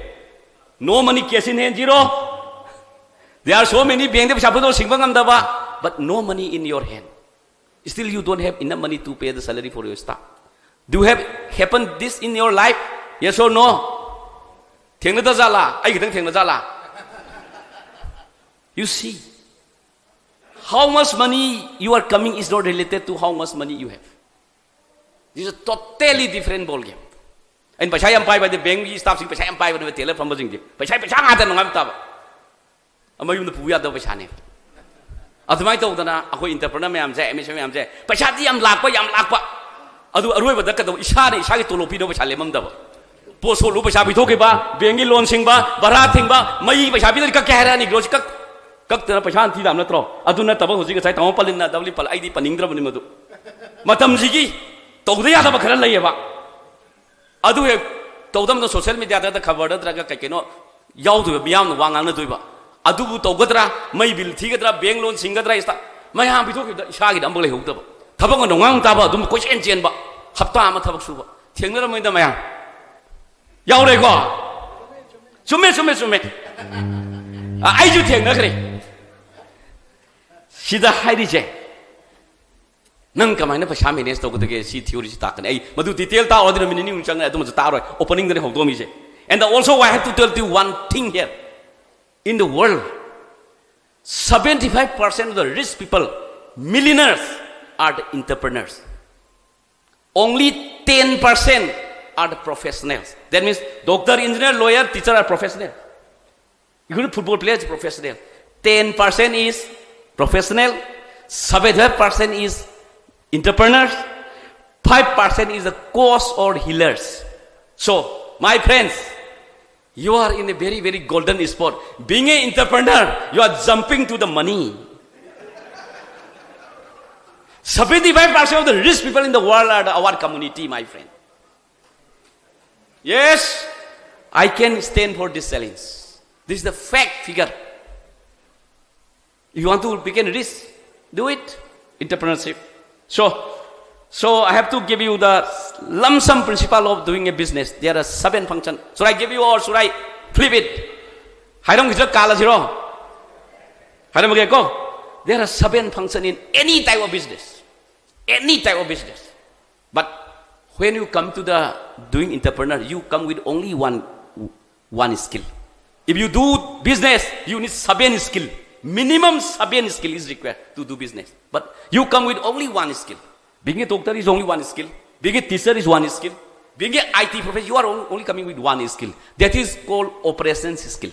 No money, cash in hand, zero. There are so many bank ꯗ ꯄꯩꯁꯥ ꯄꯨꯊꯣꯛ ꯁꯤꯡꯕ ꯉꯝꯗꯕ, but no money in your hand. Still, you don't have enough money to pay the salary for your staff. Do you have happen this in your life? Yes or no? ꯊꯦꯡꯅꯗ ꯖꯥꯠꯂꯥ? ꯑꯩ ꯈꯤꯇꯪ ꯊꯦꯡꯅ ꯖꯥꯠꯂꯥ? You see, how much money you are coming is not related to how much money you have. This is a totally different ball game. ꯑꯩꯅ ꯄꯩꯁꯥ ꯌꯥꯝ ꯄꯥꯏꯕ ꯍꯥꯏꯗꯤ ꯕꯦꯡꯒꯤ ꯁ꯭ꯇꯥꯐꯁꯤꯡ ꯄꯩꯁꯥ ꯌꯥꯝ ꯄꯥꯏꯕꯅꯦꯕ, ꯇꯦꯂꯔ ꯐꯝꯕꯁꯤꯡꯗꯤ ꯄꯩꯁꯥ, ꯄꯩꯁꯥ ꯉꯥꯛꯇ ꯅꯨꯡꯉꯥꯏꯕ ꯇꯥꯕ꯫ ꯃꯌꯨꯝꯗ ꯄꯨꯕ ꯌꯥꯗꯕ ꯄꯩꯁꯥꯅꯦ꯫ ꯑꯗꯨꯃꯥꯏꯅ ꯇꯧꯗꯅ ꯑꯩꯈꯣꯏ entrepreneur ꯃꯌꯥꯝꯁꯦ, MSME ꯃꯌꯥꯝꯁꯦ, ꯄꯩꯁꯥꯗꯤ ꯌꯥꯝ ꯂꯥꯛꯄ, ꯌꯥꯝ ꯂꯥꯛꯄ꯫ ꯑꯗꯨ ꯑꯔꯣꯏꯕꯗ ꯀꯩꯗꯧꯕ? ꯏꯁꯥꯅ ꯏꯁꯥꯒꯤ ꯇꯣꯂꯣꯞ ꯄꯤꯅꯕ ꯄꯩꯁꯥ ꯂꯦꯝꯃꯝꯗꯕ꯫ ꯄꯣꯠ ꯁꯣꯠꯂꯨ ꯄꯩꯁꯥ ꯄꯤꯊꯣꯛꯈꯤꯕ, ꯕꯦꯡꯒꯤ ꯂꯣꯟ ꯁꯤꯡꯕ, ꯚꯔꯥ ꯊꯤꯡꯕ, ꯃꯩ ꯄꯩꯁꯥ ꯄꯤꯗ꯭ꯔꯗꯤ ꯀꯛꯀꯦ ꯍꯥꯏꯔꯛꯑꯅꯤ꯫ ꯒ꯭ꯔꯣꯁꯤ ꯀꯛ, ꯀꯛꯇꯅ ꯄꯩꯁꯥ ꯍꯟꯊꯤ ꯇꯥꯕ ꯅꯠꯇ꯭ꯔꯣ? ꯑꯗꯨ ꯅꯠꯇꯕ ꯍꯧꯖꯤꯛ ꯉꯁꯥꯏ ꯇꯥꯃꯣ ꯄꯜꯂꯤꯟꯅ ꯗꯕꯂꯤ ꯄꯜ, ꯑꯩꯗꯤ ꯄꯟꯅꯤꯡꯗ꯭ꯔꯕꯅꯤ ꯃꯗꯨ꯫ ꯃꯇꯝꯁꯤꯒꯤ ꯇꯧꯗ ꯌꯥꯗꯕ ꯈꯔ ꯂꯩꯌꯦꯕ꯫ ꯑꯗꯨ ꯍꯦꯛ ꯇꯧꯗꯕꯗ social media ꯗ ꯈꯕꯔꯗ ꯅꯠꯇ꯭ꯔꯒ ꯀꯩ ꯀꯩꯅꯣ ꯌꯥꯎꯗꯣꯏꯕ, ꯃꯤꯌꯥꯝꯅ ꯋꯥ ꯉꯥꯡꯅꯗꯣꯏꯕ꯫ ꯑꯗꯨꯕꯨ ꯇꯧꯒꯗ꯭ꯔꯥ? ꯃꯩ ꯕꯤꯜ ꯊꯤꯒꯗ꯭ꯔꯥ? ꯕꯦꯡ ꯂꯣꯟ ꯁꯤꯡꯒꯗ꯭ꯔꯥ? ꯏꯁꯇꯥ-, ꯃꯌꯥꯝ ꯄꯤꯊꯣꯛꯈꯤꯕꯗ ꯏꯁꯥꯒꯤꯗ ꯑꯃꯨꯛ ꯂꯩꯍꯧꯗꯕ꯫ ꯊꯕꯛꯅ ꯅꯣꯡꯉꯥꯟ ꯇꯥꯕ ꯑꯗꯨꯝ ꯀꯣꯏꯆꯦꯟ ꯆꯦꯟꯕ꯫ ꯍꯞꯇꯥ ꯑꯃ ꯊꯕꯛ ꯁꯨꯕ꯫ ꯊꯦꯡꯅꯔꯝꯃꯣꯏꯗ ꯃꯌꯥꯝ꯫ ꯌꯥꯎꯔꯦꯀꯣ? ꯆꯨꯝꯃꯦ, ꯆꯨꯝꯃꯦ, ꯆꯨꯝꯃꯦ꯫ ꯑ, ꯑꯩꯁꯨ ꯊꯦꯡꯅꯈ꯭ꯔꯦ꯫ ꯁꯤꯗ ꯍꯥꯏꯔꯤꯁꯦ, ꯅꯪ ꯀꯃꯥꯏꯅ ꯄꯩꯁꯥ manage ꯇꯧꯒꯗꯒꯦ? ꯁꯤ theory ꯁꯤ ꯇꯥꯛꯀꯅꯤ꯫ ꯑꯩ ꯃꯗꯨ detail ꯇꯥꯛꯑꯣ ꯍꯥꯏꯗꯨꯅ ꯃꯤꯅꯤꯠ ꯅꯤꯃꯨꯛ ꯆꯪꯉꯦ, ꯑꯗꯨꯃꯁꯨ ꯇꯥꯛꯑꯔꯣꯏ꯫ Opening ꯗꯅꯤ ꯍꯧꯗꯣꯛꯑꯝꯃꯤꯁꯦ꯫ And also I have to tell you one thing here. In the world, seventy five percent of the rich people, millionaires, are the entrepreneurs. Only ten percent are the professionals. That means doctor, engineer, lawyer, teacher are professional. Even football players professional. Ten percent is professional, seventy five percent is entrepreneurs, five percent is the coach or healers. So, my friends, you are in a very, very golden spot. Being an entrepreneur, you are jumping to the money. Seventy five percent of the rich people in the world are the, our community, my friend. Yes, I can stand for this challenge. This is the fact figure. If you want to begin this, do it. Entrepreneurship. So, so I have to give you the lump sum principle of doing a business. There are seven functions. Should I give you or should I flip it? ꯍꯥꯏꯔꯝꯈꯤꯁꯤꯔ ꯀꯥꯜꯂꯁꯤꯔꯣ? ꯍꯥꯏꯔꯝꯃꯒꯦꯀꯣ. There are seven functions in any type of business. Any type of business. But when you come to the doing entrepreneur, you come with only one, one skill. If you do business, you need seven skill. Minimum seven skill is required to do business. But you come with only one skill. Being a doctor is only one skill. Being a teacher is one skill. Being a I T professional, you are only coming with one skill. That is called operations skill.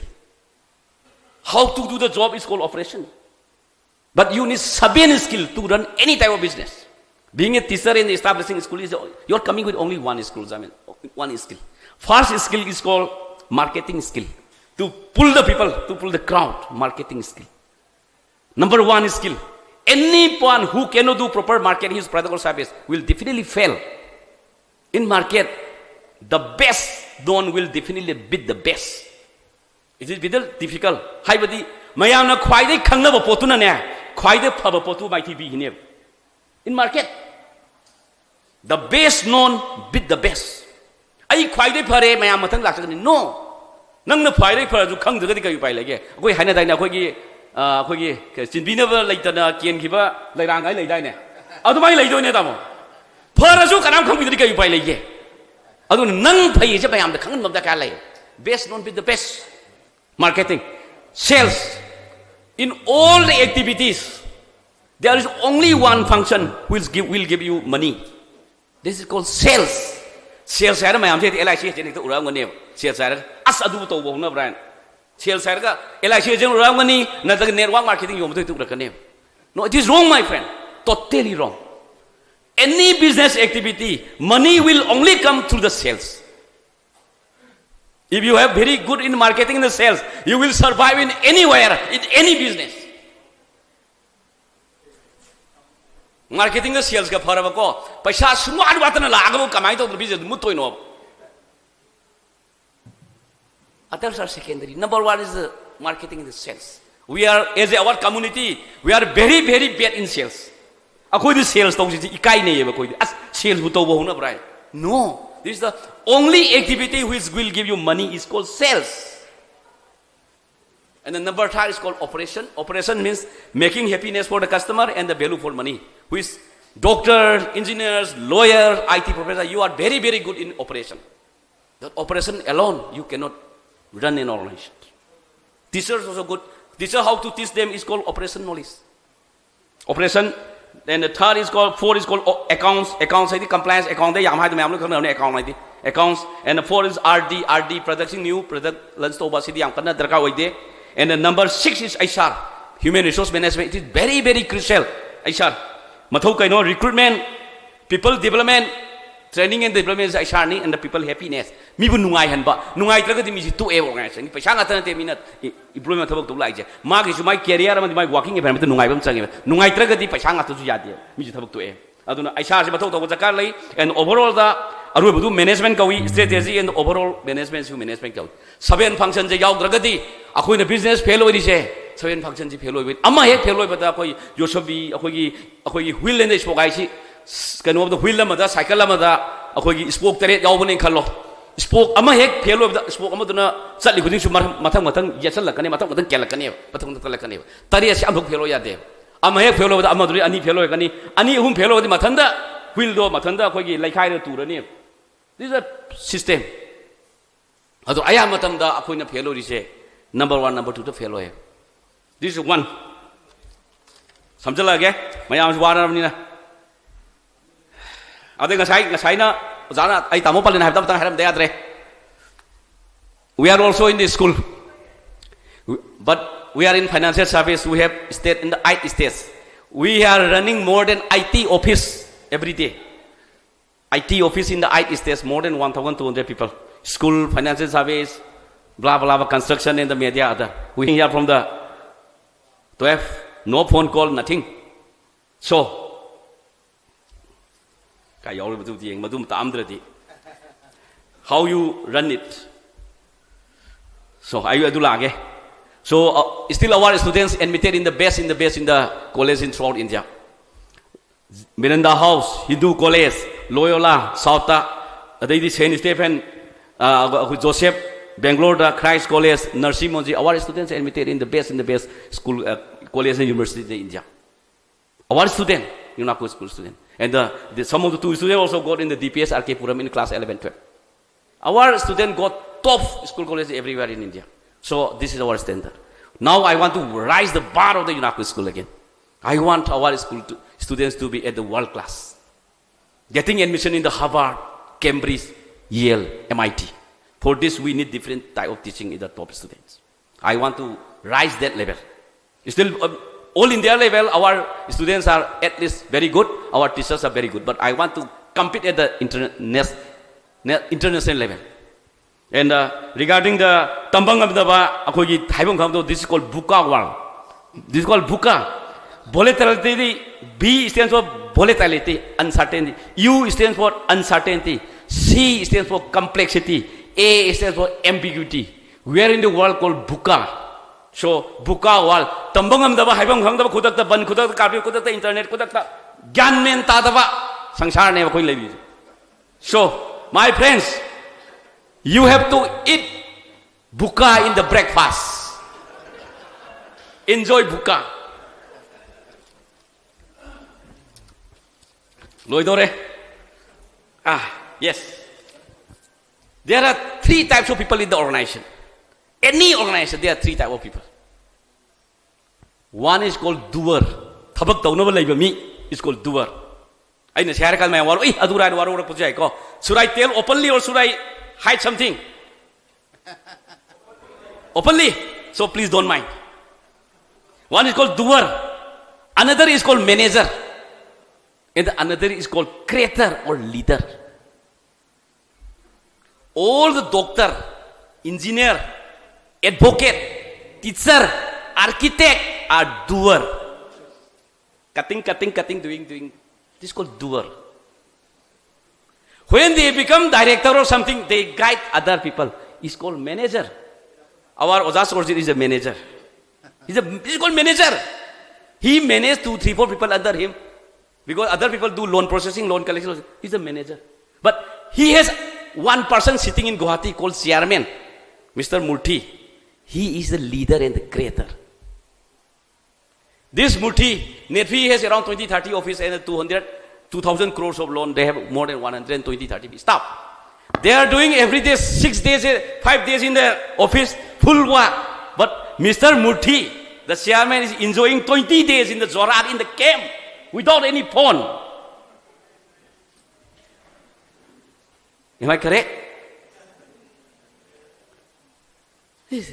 How to do the job is called operation. But you need seven skill to run any type of business. Being a teacher in establishing school is, you are coming with only one skill, I mean, one skill. First skill is called marketing skill. To pull the people, to pull the crowd, marketing skill. Number one skill. Anyone who cannot do proper marketing his product or service will definitely fail. In market, the best known will definitely beat the best. It is very difficult. ꯍꯥꯏꯕꯗꯤ ꯃꯌꯥꯝꯅ ꯈ꯭ꯋꯥꯏꯗꯒꯤ ꯈꯪꯅꯕ ꯄꯣꯠꯇꯨꯅꯅꯦ, ꯈ꯭ꯋꯥꯏꯗꯒꯤ ꯐꯕ ꯄꯣꯠꯇꯨ ꯃꯥꯏꯊꯤꯕꯤꯈꯤꯅꯦꯕ꯫ In market, the best known beat the best. ꯑꯩ ꯈ꯭ꯋꯥꯏꯗꯒꯤ ꯐꯔꯦ, ꯃꯌꯥꯝ ꯃꯊꯪ ꯂꯥꯛꯆꯒꯅꯤ꯫ No. ꯅꯪꯅ ꯈ꯭ꯋꯥꯏꯗꯒꯤ ꯐꯔꯁꯨ ꯈꯪꯗ꯭ꯔꯒꯗꯤ ꯀꯔꯤ ꯎꯄꯥꯏ ꯂꯩꯒꯦ? ꯑꯩꯈꯣꯏ ꯍꯥꯏꯅꯗꯥꯏꯅꯦ, ꯑꯩꯈꯣꯏꯒꯤ, ꯑ, ꯑꯩꯈꯣꯏꯒꯤ ꯆꯤꯟꯕꯤꯅꯕ ꯂꯩꯇꯅ ꯀꯦꯟꯈꯤꯕ ꯂꯩꯔꯥꯡ ꯍꯥꯏ ꯂꯩꯗꯥꯏꯅꯦ? ꯑꯗꯨꯃꯥꯏꯅ ꯂꯩꯗꯣꯏꯅꯦ, ꯇꯥꯃꯣ꯫ ꯐꯔꯁꯨ ꯀꯅꯥꯝ ꯈꯪꯕꯤꯗ꯭ꯔꯗꯤ ꯀꯔꯤ ꯎꯄꯥꯏ ꯂꯩꯒꯦ? ꯑꯗꯨꯅ ꯅꯪ ꯐꯩꯁꯦ ꯃꯌꯥꯝꯗ ꯈꯪꯍꯟꯕ ꯑꯃ ꯗꯔꯀꯥꯔ ꯂꯩ꯫ Best known beat the best. Marketing, sales. In all the activities, there is only one function which give, will give you money. This is called sales. Sales ꯍꯥꯏꯔ ꯃꯌꯥꯝꯁꯦ L I C agent ꯍꯦꯛꯇ ꯎꯔꯛꯑꯝꯒꯅꯦꯕ꯫ Sales ꯍꯥꯏꯔꯒ, "ꯑꯁ, ꯑꯗꯨꯕꯨ ꯇꯧꯕ ꯍꯧꯅꯕ꯭ꯔꯥ?" ꯍꯥꯏꯅ꯫ Sales ꯍꯥꯏꯔꯒ L I C agent ꯎꯔꯛꯑꯝꯒꯅꯤ, ꯅꯠꯇ꯭ꯔꯒ network marketing ꯌꯣꯟꯕꯗ ꯍꯦꯛꯇ ꯎꯔꯛꯀꯅꯦꯕ꯫ No, it is wrong, my friend. Totally wrong. Any business activity, money will only come through the sales. If you have very good in marketing and the sales, you will survive in anywhere, in any business. Marketing ꯒ sales ꯒ ꯐꯔꯕꯀꯣ, ꯄꯩꯁꯥ ꯁꯨꯡꯋꯥꯠ ꯋꯥꯠꯇꯅ ꯂꯥꯛꯑꯒꯕꯨ ꯀꯃꯥꯏꯅ ꯇꯧꯗꯅ business ꯃꯨꯠꯇꯣꯏꯅꯣꯕ? Others are secondary. Number one is the marketing and the sales. We are, as our community, we are very, very bad in sales. ꯑꯩꯈꯣꯏꯗꯤ sales ꯇꯧꯁꯤꯗꯤ ꯏꯀꯥꯏꯅꯩꯌꯦꯕ ꯑꯩꯈꯣꯏꯗꯤ꯫ "ꯑꯁ, sales ꯕꯨ ꯇꯧꯕ ꯍꯧꯅꯕ꯭ꯔꯥ?" ꯍꯥꯏ꯫ No. This is the only activity which will give you money is called sales. And the number three is called operation. Operation means making happiness for the customer and the value for money. Who is doctor, engineers, lawyer, I T professor, you are very, very good in operation. That operation alone, you cannot run an organization. Teachers also good. Teacher, how to teach them is called operation knowledge. Operation, Then the third is called, four is called, oh, accounts. Accounts ꯍꯥꯏꯗꯤ compliance, account ꯗ ꯌꯥꯝ ꯍꯥꯏꯗꯣ ꯃꯌꯥꯝ ꯂꯣꯏ ꯈꯪꯅꯕꯅꯦ, account ꯍꯥꯏꯗꯤ, accounts. And the four is R D, R D, production, new product launch ꯇꯧꯕ, ꯁꯤꯗꯤ ꯌꯥꯝ ꯀꯟꯅ ꯗꯔꯀꯥꯔ ꯑꯣꯏꯗꯦ. And the number six is H R, human resource management. It is very, very crucial. H R ꯃꯊꯧ ꯀꯩꯅꯣ? Recruitment, people development, training and development is H R ꯅꯤ, and the people happiness. ꯃꯤꯕꯨ ꯅꯨꯡꯉꯥꯏꯍꯟꯕ, ꯅꯨꯡꯉꯥꯏꯇ꯭ꯔꯒꯗꯤ ꯃꯤꯁꯤ ꯇꯣꯛꯑꯦꯕ organization ꯒꯤ꯫ ꯄꯩꯁꯥ ꯉꯥꯛꯇ ꯅꯠꯇꯦ ꯃꯤꯅ employment ꯊꯕꯛ ꯇꯧꯕ ꯂꯥꯛꯏꯁꯦ, ꯃꯥꯒꯤꯁꯨ ꯃꯥꯒꯤ career ꯑꯃꯗꯤ ꯃꯥꯒꯤ working environment ꯅꯨꯡꯉꯥꯏꯕ ꯑꯃ ꯆꯪꯉꯦꯕ꯫ ꯅꯨꯡꯉꯥꯏꯇ꯭ꯔꯒꯗꯤ ꯄꯩꯁꯥ ꯉꯥꯛꯇꯁꯨ ꯌꯥꯗꯦ, ꯃꯤꯁꯨ ꯊꯕꯛ ꯇꯣꯛꯑꯦ꯫ ꯑꯗꯨꯅ H R ꯁꯤ ꯃꯊꯧ ꯇꯧꯕ ꯗꯔꯀꯥꯔ ꯂꯩ꯫ And overall ꯗ ꯑꯔꯣꯏꯕꯗꯨ management ꯀꯧꯏ, strategy and overall management ꯁꯨ management ꯀꯧꯏ꯫ Seven function ꯁꯦ ꯌꯥꯎꯗ꯭ꯔꯒꯗꯤ ꯑꯩꯈꯣꯏꯅ business fail ꯑꯣꯏꯔꯤꯁꯦ, seven function ꯁꯤ fail ꯑꯣꯏꯕ꯫ ꯑꯃ ꯍꯦꯛ fail ꯑꯣꯏꯕꯗ ꯑꯩꯈꯣꯏ ꯌꯣꯠꯁꯕꯤ, ꯑꯩꯈꯣꯏꯒꯤ, ꯑꯩꯈꯣꯏꯒꯤ wheel and spoke ꯍꯥꯏꯁꯤ, ꯀꯩꯅꯣꯗ, wheel ꯑꯃꯗ, cycle ꯑꯃꯗ ꯑꯩꯈꯣꯏꯒꯤ spoke ꯇꯔꯦꯠ ꯌꯥꯎꯕꯅꯦꯅ ꯈꯜꯂꯣ꯫ Spoke ꯑꯃ ꯍꯦꯛ fail ꯑꯣꯏꯕꯗ spoke ꯑꯃꯗꯨꯅ ꯆꯠꯂꯤ ꯈꯨꯗꯤꯡꯁꯨ ꯃꯊꯪ, ꯃꯊꯪ ꯃꯊꯪ ꯌꯦꯠꯁꯜꯂꯛꯀꯅꯤ, ꯃꯊꯪ ꯃꯊꯪ ꯀꯦꯜꯂꯛꯀꯅꯦꯕ, ꯃꯊꯪ ꯃꯊꯪ ꯀꯦꯜꯂꯛꯀꯅꯦꯕ꯫ ꯇꯔꯦꯠꯁꯤ ꯑꯃꯐꯥꯎ fail ꯑꯣꯏ ꯌꯥꯗꯦꯕ꯫ ꯑꯃ ꯍꯦꯛ fail ꯑꯣꯏꯕꯗ ꯑꯃꯗꯨꯗꯤ ꯑꯅꯤ fail ꯑꯣꯏꯔꯛꯀꯅꯤ, ꯑꯅꯤ ꯑꯍꯨꯝ fail ꯑꯣꯏꯔꯗꯤ ꯃꯊꯟꯇ wheel ꯗꯣ ꯃꯊꯟꯇ ꯑꯩꯈꯣꯏꯒꯤ ꯂꯩꯈꯥꯏꯔꯒ ꯇꯨꯔꯅꯦꯕ꯫ This is a system. ꯑꯗꯣ ꯑꯌꯥꯝꯕ ꯃꯇꯝꯗ ꯑꯩꯈꯣꯏꯅ fail ꯑꯣꯏꯔꯤꯁꯦ number one, number two ꯗ fail ꯑꯣꯏꯌꯦ꯫ This is one. ꯁꯝꯖꯜꯂꯛꯑꯒꯦ, ꯃꯌꯥꯝꯁꯨ ꯋꯥꯔꯕꯅꯤꯅ꯫ ꯑꯗꯩ ꯉꯁꯥꯏ, ꯉꯁꯥꯏꯅ ꯑꯣꯖꯥꯅ ꯑꯩ ꯇꯥꯃꯣ ꯄꯥꯂꯦꯟ ꯍꯥꯏꯕꯗ ꯑꯃꯇꯪ ꯍꯥꯏꯔꯝꯗ ꯌꯥꯗ꯭ꯔꯦ꯫ We are also in the school, but we are in financial service. We have state in the eight states. We are running more than I T office every day. I T office in the eight states, more than one thousand two hundred people. School, financial service, blah, blah, blah, construction and the media, other. We hear from the twelve, no phone call, nothing. So, ꯀꯥꯏ ꯌꯥꯎꯔꯤꯕꯗꯨꯕꯨꯗꯤ ꯌꯦꯡ, ꯃꯗꯨ ꯑꯃ ꯇꯥꯛꯑꯝꯗ꯭ꯔꯗꯤ꯫ How you run it? So, ꯑꯩ ꯑꯗꯨ ꯂꯥꯛꯑꯒꯦ꯫ So, uh, still our students admitted in the best, in the best, in the college in throughout India. Miranda House, Hindu College, Loyola, South ꯇ, ꯑꯗꯩꯗꯤ Saint Stephen, ꯑ, ꯑꯩꯈꯣꯏ Joseph, Bangalore the Christ College, Nursing Monji, our students admitted in the best, in the best school, uh, college and university in India. Our student, UNACO school student. And uh, the, some of the two students also got in the D P S R K Puram in class eleven, twelve. Our student got top school college everywhere in India. So this is our standard. Now I want to raise the bar of the UNACO school again. I want our school to students to be at the world class, getting admission in the Harvard, Cambridge, Yale, M I T. For this, we need different type of teaching in the top students. I want to rise that level. Still, uh, all India level, our students are at least very good, our teachers are very good, but I want to compete at the interna-, nas-, na-, international level. And uh, regarding the ꯇꯝꯕ ꯉꯝꯗꯕ ꯑꯩꯈꯣꯏꯒꯤ ꯍꯥꯏꯐꯝ ꯈꯪꯗꯕ, this is called VUCA world. This is called VUCA. Volatility, V stands for volatility, uncertainty. U stands for uncertainty. C stands for complexity. A stands for ambiguity. We are in the world called VUCA. So, VUCA world. ꯇꯝꯕ ꯉꯝꯗꯕ, ꯍꯥꯏꯐꯝ ꯈꯪꯗꯕ, ꯈꯨꯗꯛꯇ ꯕꯟ, ꯈꯨꯗꯛꯇ curfew, ꯈꯨꯗꯛꯇ internet, ꯈꯨꯗꯛꯇ ꯒ꯭ꯌꯥꯟ ꯃꯦꯟ ꯇꯥꯗꯕ ꯁꯪꯁꯥꯔꯅꯦꯕ ꯑꯩꯈꯣꯏ ꯂꯩꯔꯤꯁꯦ. So, my friends, you have to eat VUCA in the breakfast. Enjoy VUCA. ꯂꯣꯏꯗꯧꯔꯦ. Ah, yes. There are three types of people in the organization. Any organization, there are three type of people. One is called doer. ꯊꯕꯛ ꯇꯧꯅꯕ ꯂꯩꯕ ꯃꯤ is called doer. ꯑꯩꯅ ꯁꯤ ꯍꯥꯏꯔꯀꯥꯟꯗ ꯃꯌꯥꯝ ꯋꯥꯔꯣ, "ꯑꯦ, ꯑꯗꯨ ꯍꯥꯏꯔ ꯋꯥꯔꯧꯔꯛꯄꯁꯨ ꯌꯥꯏꯀꯣ." Should I tell openly or should I hide something? Openly. So please don't mind. One is called doer. Another is called manager. And another is called creator or leader. All the doctor, engineer, advocate, teacher, architect are doer. Cutting, cutting, cutting, doing, doing. This is called doer. When they become director or something, they guide other people. It's called manager. Our Oja Sorjit is a manager. He's a, he's called manager. He managed two, three, four people under him. Because other people do loan processing, loan collection. He's a manager. But he has one person sitting in Guwahati called chairman, Mister Murthy. He is the leader and the creator. This Murthy, Nephi has around twenty, thirty office and two hundred, two thousand crores of loan. They have more than one hundred twenty, thirty staff. They are doing every day, six days, eh, five days in the office, full work. But Mister Murthy, the chairman, is enjoying twenty days in the Jorat, in the camp. without any phone. Am I correct? This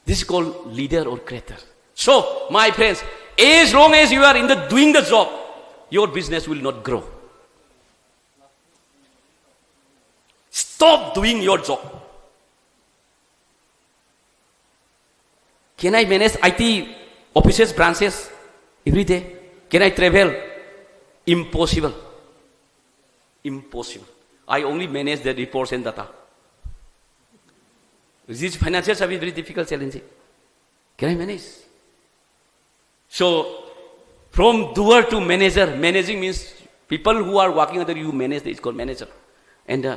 is called leader or creator. So, my friends, as long as you are in the doing the job, your business will not grow. Stop doing your job. Can I manage I T offices, branches every day? Can I travel? Impossible. Impossible. I only manage the reports and data. This financial service very difficult, challenging. Can I manage? So, from doer to manager, managing means people who are working under you manage, it's called manager. And uh,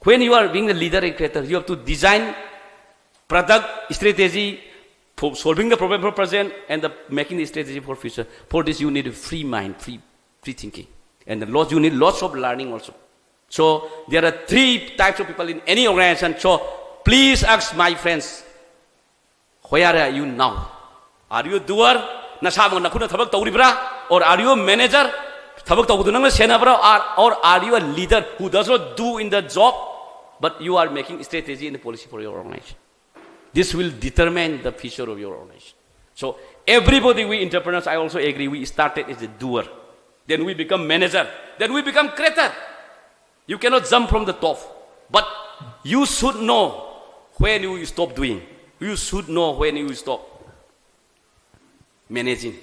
when you are being the leader and creator, you have to design product strategy for solving the problem for present and the making the strategy for future. For this, you need a free mind, free, free thinking. And the lots, you need lots of learning also. So there are three types of people in any organization. So please ask my friends, where are you now? Are you a doer? ꯅꯁꯥꯃꯛ ꯅꯈꯨꯠꯅ ꯊꯕꯛ ꯇꯧꯔꯤꯕ꯭ꯔꯥ? Or are you a manager? ꯊꯕꯛ ꯇꯧꯕꯗꯨ ꯅꯪꯅ ꯁꯦꯟꯅꯕ꯭ꯔꯥ? Or, or are you a leader who does not do in the job, but you are making strategy and policy for your organization? This will determine the future of your organization. So everybody, we entrepreneurs, I also agree, we started as a doer. Then we become manager. Then we become creator. You cannot jump from the top. But you should know when you stop doing. You should know when you stop managing.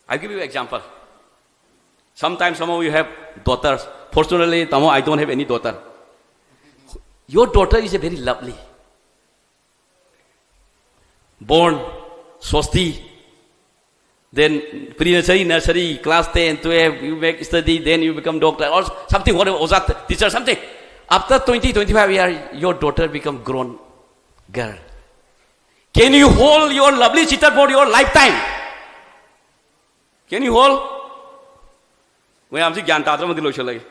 I'll give you an example. Sometimes some of you have daughters. Fortunately, Tamo, I don't have any daughter. Your daughter is a very lovely. Born, Swasti, then pre-nursery, nursery, class ten, twelve, you make study, then you become doctor or something, whatever, ojat, teacher, something. After twenty, twenty-five years, your daughter become grown girl. Can you hold your lovely sister for your lifetime? Can you hold? ꯃꯌꯥꯝꯁꯤ ꯒ꯭ꯌꯥꯟ ꯇꯥꯗ꯭ꯔꯃꯗꯤ ꯂꯣꯏꯁꯤꯜꯂꯒꯦ.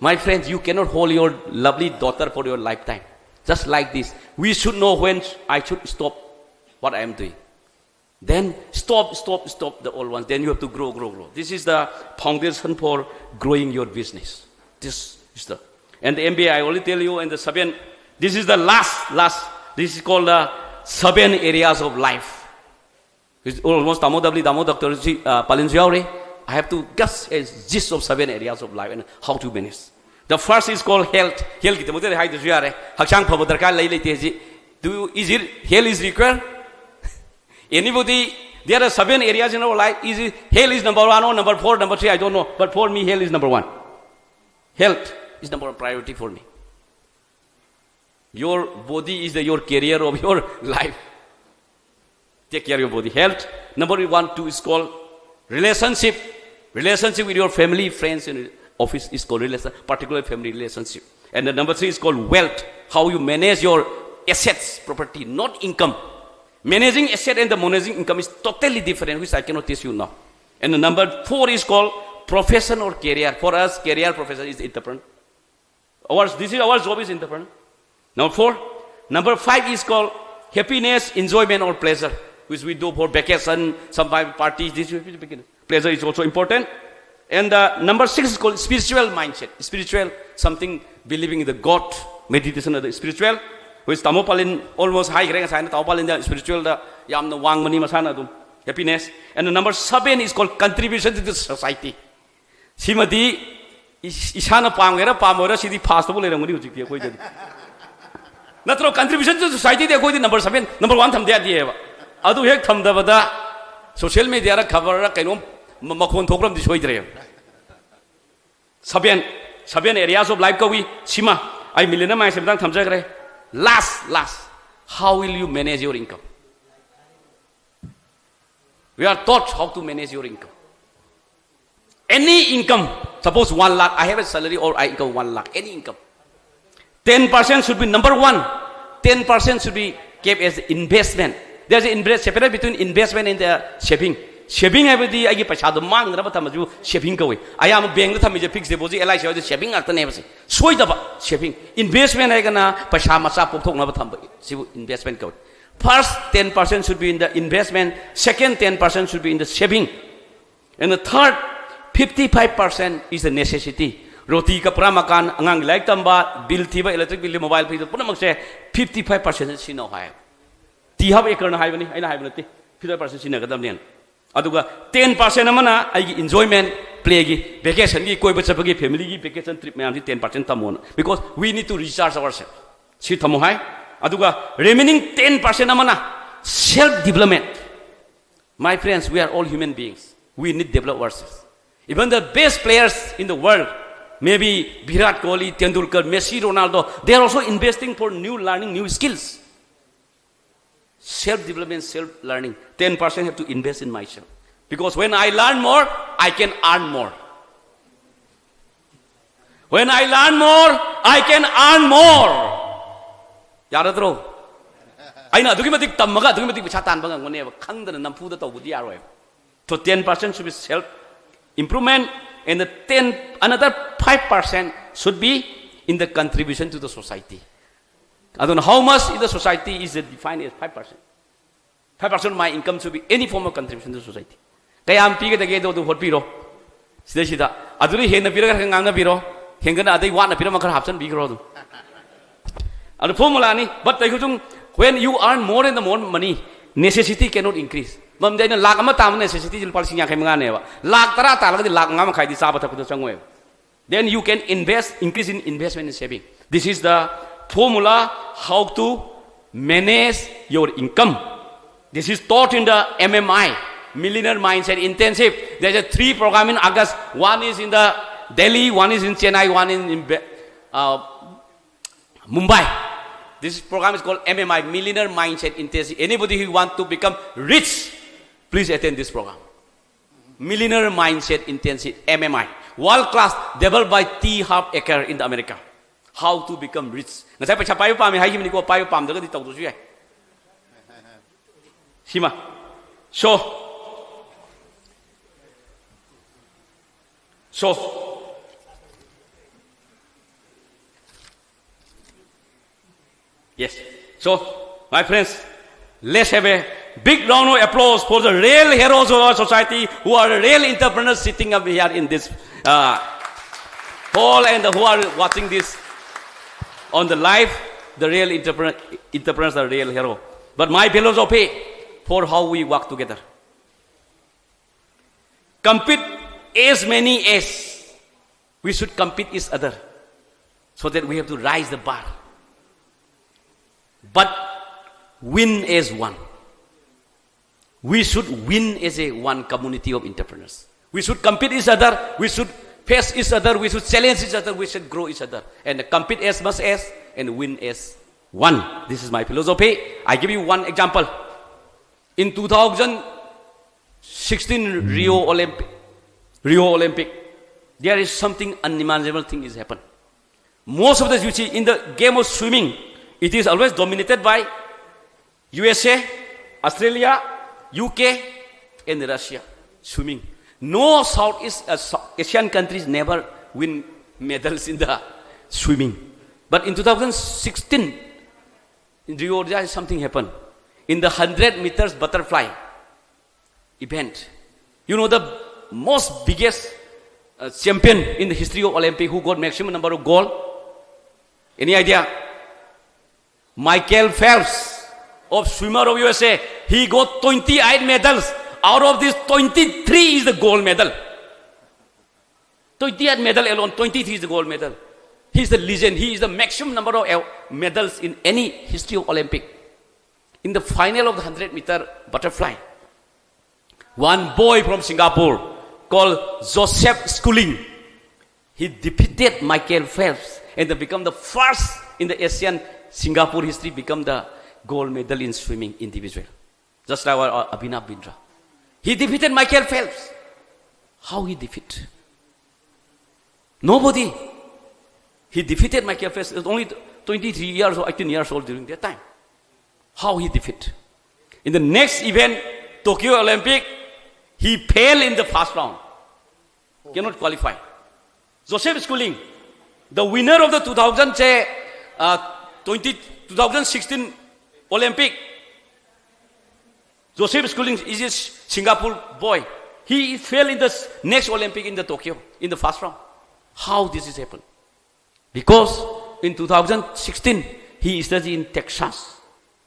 My friends, you cannot hold your lovely daughter for your lifetime. Just like this, we should know when I should stop what I am doing. Then stop, stop, stop the old ones. Then you have to grow, grow, grow. This is the foundation for growing your business. This is the, and the M B A, I already tell you, and the seven, this is the last, last, this is called the seven areas of life. It's almost ꯇꯥꯃꯣ ꯗꯕ꯭ꯂꯤ, ꯇꯥꯃꯣ doctor ꯁꯤ, ꯑ, ꯄꯥꯂꯤꯟꯁꯨ ꯌꯥꯎꯔꯤ. I have to just a gist of seven areas of life and how to manage. The first is called health. Health ꯀꯤꯗꯃꯛꯇꯗꯤ ꯍꯥꯏꯗ꯭ꯔꯁꯨ ꯌꯥꯔꯦ. ꯍꯛꯆꯥꯡ ꯐꯕ ꯗꯔꯀꯥꯔ ꯂꯩ ꯂꯩꯇꯦ ꯍꯧꯖꯤꯛ. Do you, is it, health is required? Anybody, there are seven areas in our life. Is it, health is number one or number four, number three, I don't know. But for me, health is number one. Health is number one priority for me. Your body is the, your career of your life. Take care of your body. Health, number one, two is called relationship. Relationship with your family, friends, and office is called relation, particular family relationship. And the number three is called wealth. How you manage your assets, property, not income. Managing asset and the managing income is totally different, which I cannot teach you now. And the number four is called profession or career. For us, career profession is entrepreneur. Ours, this is our job is entrepreneur. Number four. Number five is called happiness, enjoyment or pleasure, which we do for vacation, some parties, this is pleasure is also important. And uh, number six is called spiritual mindset. Spiritual, something believing in the God, meditation of the spiritual, which ꯇꯥꯃꯣ ꯄꯥꯂꯤꯟ almost ꯍꯥꯏꯈ꯭ꯔꯦ ꯉꯁꯥꯏꯅ, ꯇꯥꯃꯣ ꯄꯥꯂꯤꯟꯗ spiritualꯗ ꯌꯥꯝꯅ ꯋꯥꯡꯕꯅꯤ ꯃꯁꯥꯅ ꯑꯗꯨꯝ, happiness. And number seven is called contribution to the society. ꯁꯤꯃꯗꯤ ꯏꯁꯥꯅ ꯄꯥꯝꯒꯦꯔꯥ ꯄꯥꯝꯃꯣꯏꯔꯥ, ꯁꯤꯗꯤ ꯐꯥꯁꯇꯕꯨ ꯂꯩꯔꯝꯒꯅꯤ ꯍꯧꯖꯤꯛꯇꯤ ꯑꯩꯈꯣꯏꯗꯗꯤ. ꯅꯠꯇ꯭ꯔꯣ? Contribution to societyꯗꯤ ꯑꯩꯈꯣꯏꯗꯤ number seven, number one ꯊꯝꯗ ꯌꯥꯗꯦꯕ. ꯑꯗꯨ ꯍꯦꯛ ꯊꯝꯗꯕꯗ social mediaꯔ ꯈꯕꯔꯔ ꯀꯩꯅꯣꯝ ꯃꯈꯣꯟ ꯊꯣꯛꯈ꯭ꯔꯝꯗꯤ ꯁꯣꯏꯗ꯭ꯔꯦꯕ. Seven, seven areas of life ꯀꯧꯏ. ꯁꯤꯃ ꯑꯩ ꯃꯤꯂꯤꯅꯝ ꯃꯥꯏꯟꯁꯦ ꯃꯇꯥꯡ ꯊꯝꯖꯈ꯭ꯔꯦ. Last, last, how will you manage your income? We are taught how to manage your income. Any income, suppose one lakh, I have a salary or I income one lakh, any income. Ten percent should be number one. Ten percent should be kept as investment. There's an invest, separate between investment and the saving. Saving ꯍꯥꯏꯕꯗꯤ ꯑꯩꯒꯤ ꯄꯩꯁꯥꯗꯣ ꯃꯥꯡꯗꯅꯕ ꯊꯝꯕꯁꯨ saving ꯀꯧꯏ. ꯑꯌꯥꯝꯕ bankꯇ ꯊꯝꯃꯤꯁꯦ fixed deposit, L I C ꯍꯥꯏꯁꯦ saving ꯉꯥꯛꯇꯅꯦꯕ ꯁꯤ. ꯁꯣꯏꯗꯕ saving. Investment ꯍꯥꯏꯔꯒꯅ ꯄꯩꯁꯥ ꯃꯆꯥ ꯄꯣꯛꯊꯣꯛꯅꯕ ꯊꯝꯕ, ꯁꯤꯕꯨ investment ꯀꯧꯏ. First ten percent should be in the investment, second ten percent should be in the saving, and the third fifty-five percent is the necessity. Roti ꯀꯄꯔꯥ ꯃꯀꯥꯟ, ꯑꯉꯥꯡꯒꯤ ꯂꯥꯏꯔꯤꯛ ꯇꯝꯕ, ꯕꯤꯜ ꯊꯤꯕ, ꯏꯂꯦꯛꯇ꯭ꯔꯤꯛ ꯕꯤꯜ, ꯃꯣꯕꯥꯏꯜ ꯐꯤꯗ, ꯄꯨꯝꯅꯃꯛꯁꯦ fifty five percent ꯁꯤꯖꯤꯟꯅꯧ ꯍꯥꯏ꯫ T ꯍꯥꯕ ꯑꯦꯀꯔꯅ ꯍꯥꯏꯕꯅꯤ, ꯑꯩꯅ ꯍꯥꯏꯕ ꯅꯠꯇꯦ꯫ Fifty five percent ꯁꯤꯖꯤꯟꯅꯒꯗꯕꯅꯦꯅ꯫ ꯑꯗꯨꯒ ten percent ꯑꯃꯅ ꯑꯩꯒꯤ enjoyment, playꯒꯤ, vacationꯒꯤ, ꯀꯣꯏꯕ ꯆꯠꯄꯒꯤ, familyꯒꯤ vacation trip ꯃꯌꯥꯝꯁꯤ ten percent ꯊꯝꯃꯣꯅ, because we need to recharge ourselves꯫ ꯁꯤ ꯊꯝꯃꯣ ꯍꯥꯏ꯫ ꯑꯗꯨꯒ remaining ten percent ꯑꯃꯅ self development. My friends, we are all human beings. We need develop ourselves. Even the best players in the world, maybe Virat Kohli, Tendulkar, Messi, Ronaldo, they are also investing for new learning, new skills. Self development, self learning. Ten percent have to invest in myself. Because when I learn more, I can earn more. When I learn more, I can earn more. ꯌꯥꯔꯗ꯭ꯔꯣ? ꯑꯩꯅ ꯑꯗꯨꯛꯀꯤ ꯃꯇꯤꯛ ꯇꯝꯃꯒ ꯑꯗꯨꯛꯀꯤ ꯃꯇꯤꯛ ꯄꯩꯁꯥ ꯇꯥꯟꯕ ꯉꯝꯒꯅꯦꯕ, ꯈꯪꯗꯅ ꯅꯝꯐꯨꯗ ꯇꯧꯕꯗꯤ ꯌꯥꯔꯣꯏꯕ꯫ So ten percent should be self improvement, and the ten, another five percent should be in the contribution to the society. ꯑꯗꯨꯅ how much in the society is defined as five percent. Five percent of my income should be any form of contribution to society. ꯀꯌꯥꯝ ꯄꯤꯒꯗꯒꯦꯗꯣ ꯑꯗꯨ ꯍꯣꯠꯄꯤꯔꯣ꯫ ꯁꯤꯗꯩꯁꯤꯗ ꯑꯗꯨꯗꯤ ꯍꯦꯟꯅ ꯄꯤꯔꯒ ꯈꯔ ꯉꯥꯡꯅꯕꯤꯔꯣ, ꯍꯦꯟꯒꯠꯅ ꯑꯗꯩ ꯋꯥꯠꯅ ꯄꯤꯔꯝꯃ ꯈꯔ ꯍꯥꯞꯆꯤꯟꯕꯤꯈ꯭ꯔꯣ ꯑꯗꯨꯝ꯫ ꯑꯗꯨ formulaꯅꯤ꯫ But ꯇꯩꯈꯨꯖꯨꯡ, when you earn more and more money, necessity cannot increase. ꯃꯔꯝꯗꯤ ꯑꯩꯅ ꯂꯥꯛ ꯑꯃ ꯇꯥꯟꯕ necessity ꯂꯨꯄꯥ ꯂꯤꯁꯤꯡ ꯌꯥꯡꯈꯩ ꯃꯉꯥꯅꯦꯕ꯫ ꯂꯥꯛ ꯇꯔꯥ ꯇꯥꯜꯂꯒꯗꯤ ꯂꯥꯛ ꯃꯉꯥ ꯃꯈꯥꯏꯗꯤ ꯆꯥꯕ ꯊꯛꯄꯗ ꯆꯪꯉꯣꯏꯕ꯫ Then you can invest, increase in investment and saving. This is the formula how to manage your income. This is taught in the M M I, Millionaire Mindset Intensive. There's a three program in August. One is in the Delhi, one is in Chennai, one in, in Be- uh, Mumbai. This program is called M M I, Millionaire Mindset Intensive. Anybody who want to become rich, please attend this program. Millionaire Mindset Intensive, M M I. World class, developed by T Harv Eker in the America. How to become rich. ꯉꯁꯥꯏ ꯄꯩꯁꯥ ꯄꯥꯏꯕ ꯄꯥꯝꯃꯤ ꯍꯥꯏꯈꯤꯕꯅꯤꯀꯣ, ꯄꯥꯏꯕ ꯄꯥꯝꯗ꯭ꯔꯒꯗꯤ ꯇꯧꯗ꯭ꯔꯁꯨ ꯌꯥꯏ꯫ ꯁꯤꯃ꯫ So, so, yes. So, my friends, Let's have a big round of applause for the real heroes of our society, who are the real entrepreneurs sitting up here in this uh, hall and who are watching this on the live. The real entrepreneur, entrepreneurs are real hero. But my philosophy for how we work together. Compete as many as we should compete each other, so that we have to raise the bar. But win as one. We should win as a one community of entrepreneurs. We should compete each other. We should face each other. We should challenge each other. We should grow each other. And compete as much as and win as one. This is my philosophy. I give you one example. In two thousand sixteen Rio Olympic, Rio Olympic, there is something unimaginable thing is happened. Most of the, you see, in the game of swimming, it is always dominated by U S A, Australia, U K, and Russia. Swimming. No Southeast uh, Sou- Asian countries never win medals in the swimming. But in two thousand sixteen, in Rio, there is something happened. In the hundred meters butterfly event, you know, the most biggest uh, champion in the history of Olympic who got maximum number of gold. Any idea? Michael Phelps of swimmer of U S A. He got twenty-eight medals. Out of these, twenty-three is the gold medal. twenty-eight medal alone, twenty-three is the gold medal. He's the legend. He is the maximum number of medals in any history of Olympic. In the final of the hundred meter butterfly, one boy from Singapore called Joseph Schooling, he defeated Michael Phelps and they become the first in the Asian Singapore history become the gold medal in swimming individual. Just like our Abhinav Bindra. He defeated Michael Phelps. How he defeat? Nobody. He defeated Michael Phelps. He was only twenty-three years or eighteen years old during that time. How he defeat? In the next event, Tokyo Olympic, he failed in the first round. Cannot qualify. Joseph Schooling, the winner of the two thousand, say, uh, twenty, two thousand sixteen Olympic, Joseph Schooling is a Singapore boy. He fell in the next Olympic in the Tokyo in the first round. How this is happened? Because in two thousand sixteen, he studied in Texas.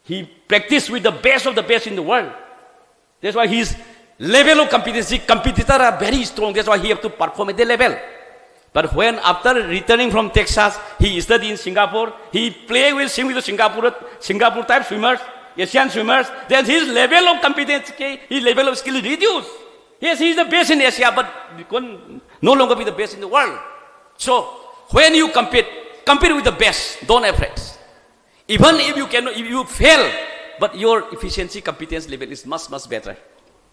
He practiced with the best of the best in the world. That's why his level of competency, competitor are very strong. That's why he have to perform at the level. But when after returning from Texas, he studied in Singapore, he play with, swim with the Singapore, Singapore type swimmers, Asian swimmers, then his level of competency, his level of skill reduced. Yes, he is the best in Asia, but he can no longer be the best in the world. So when you compete, compete with the best. Don't afraid. Even if you can, if you fail, but your efficiency, competence level is much, much better.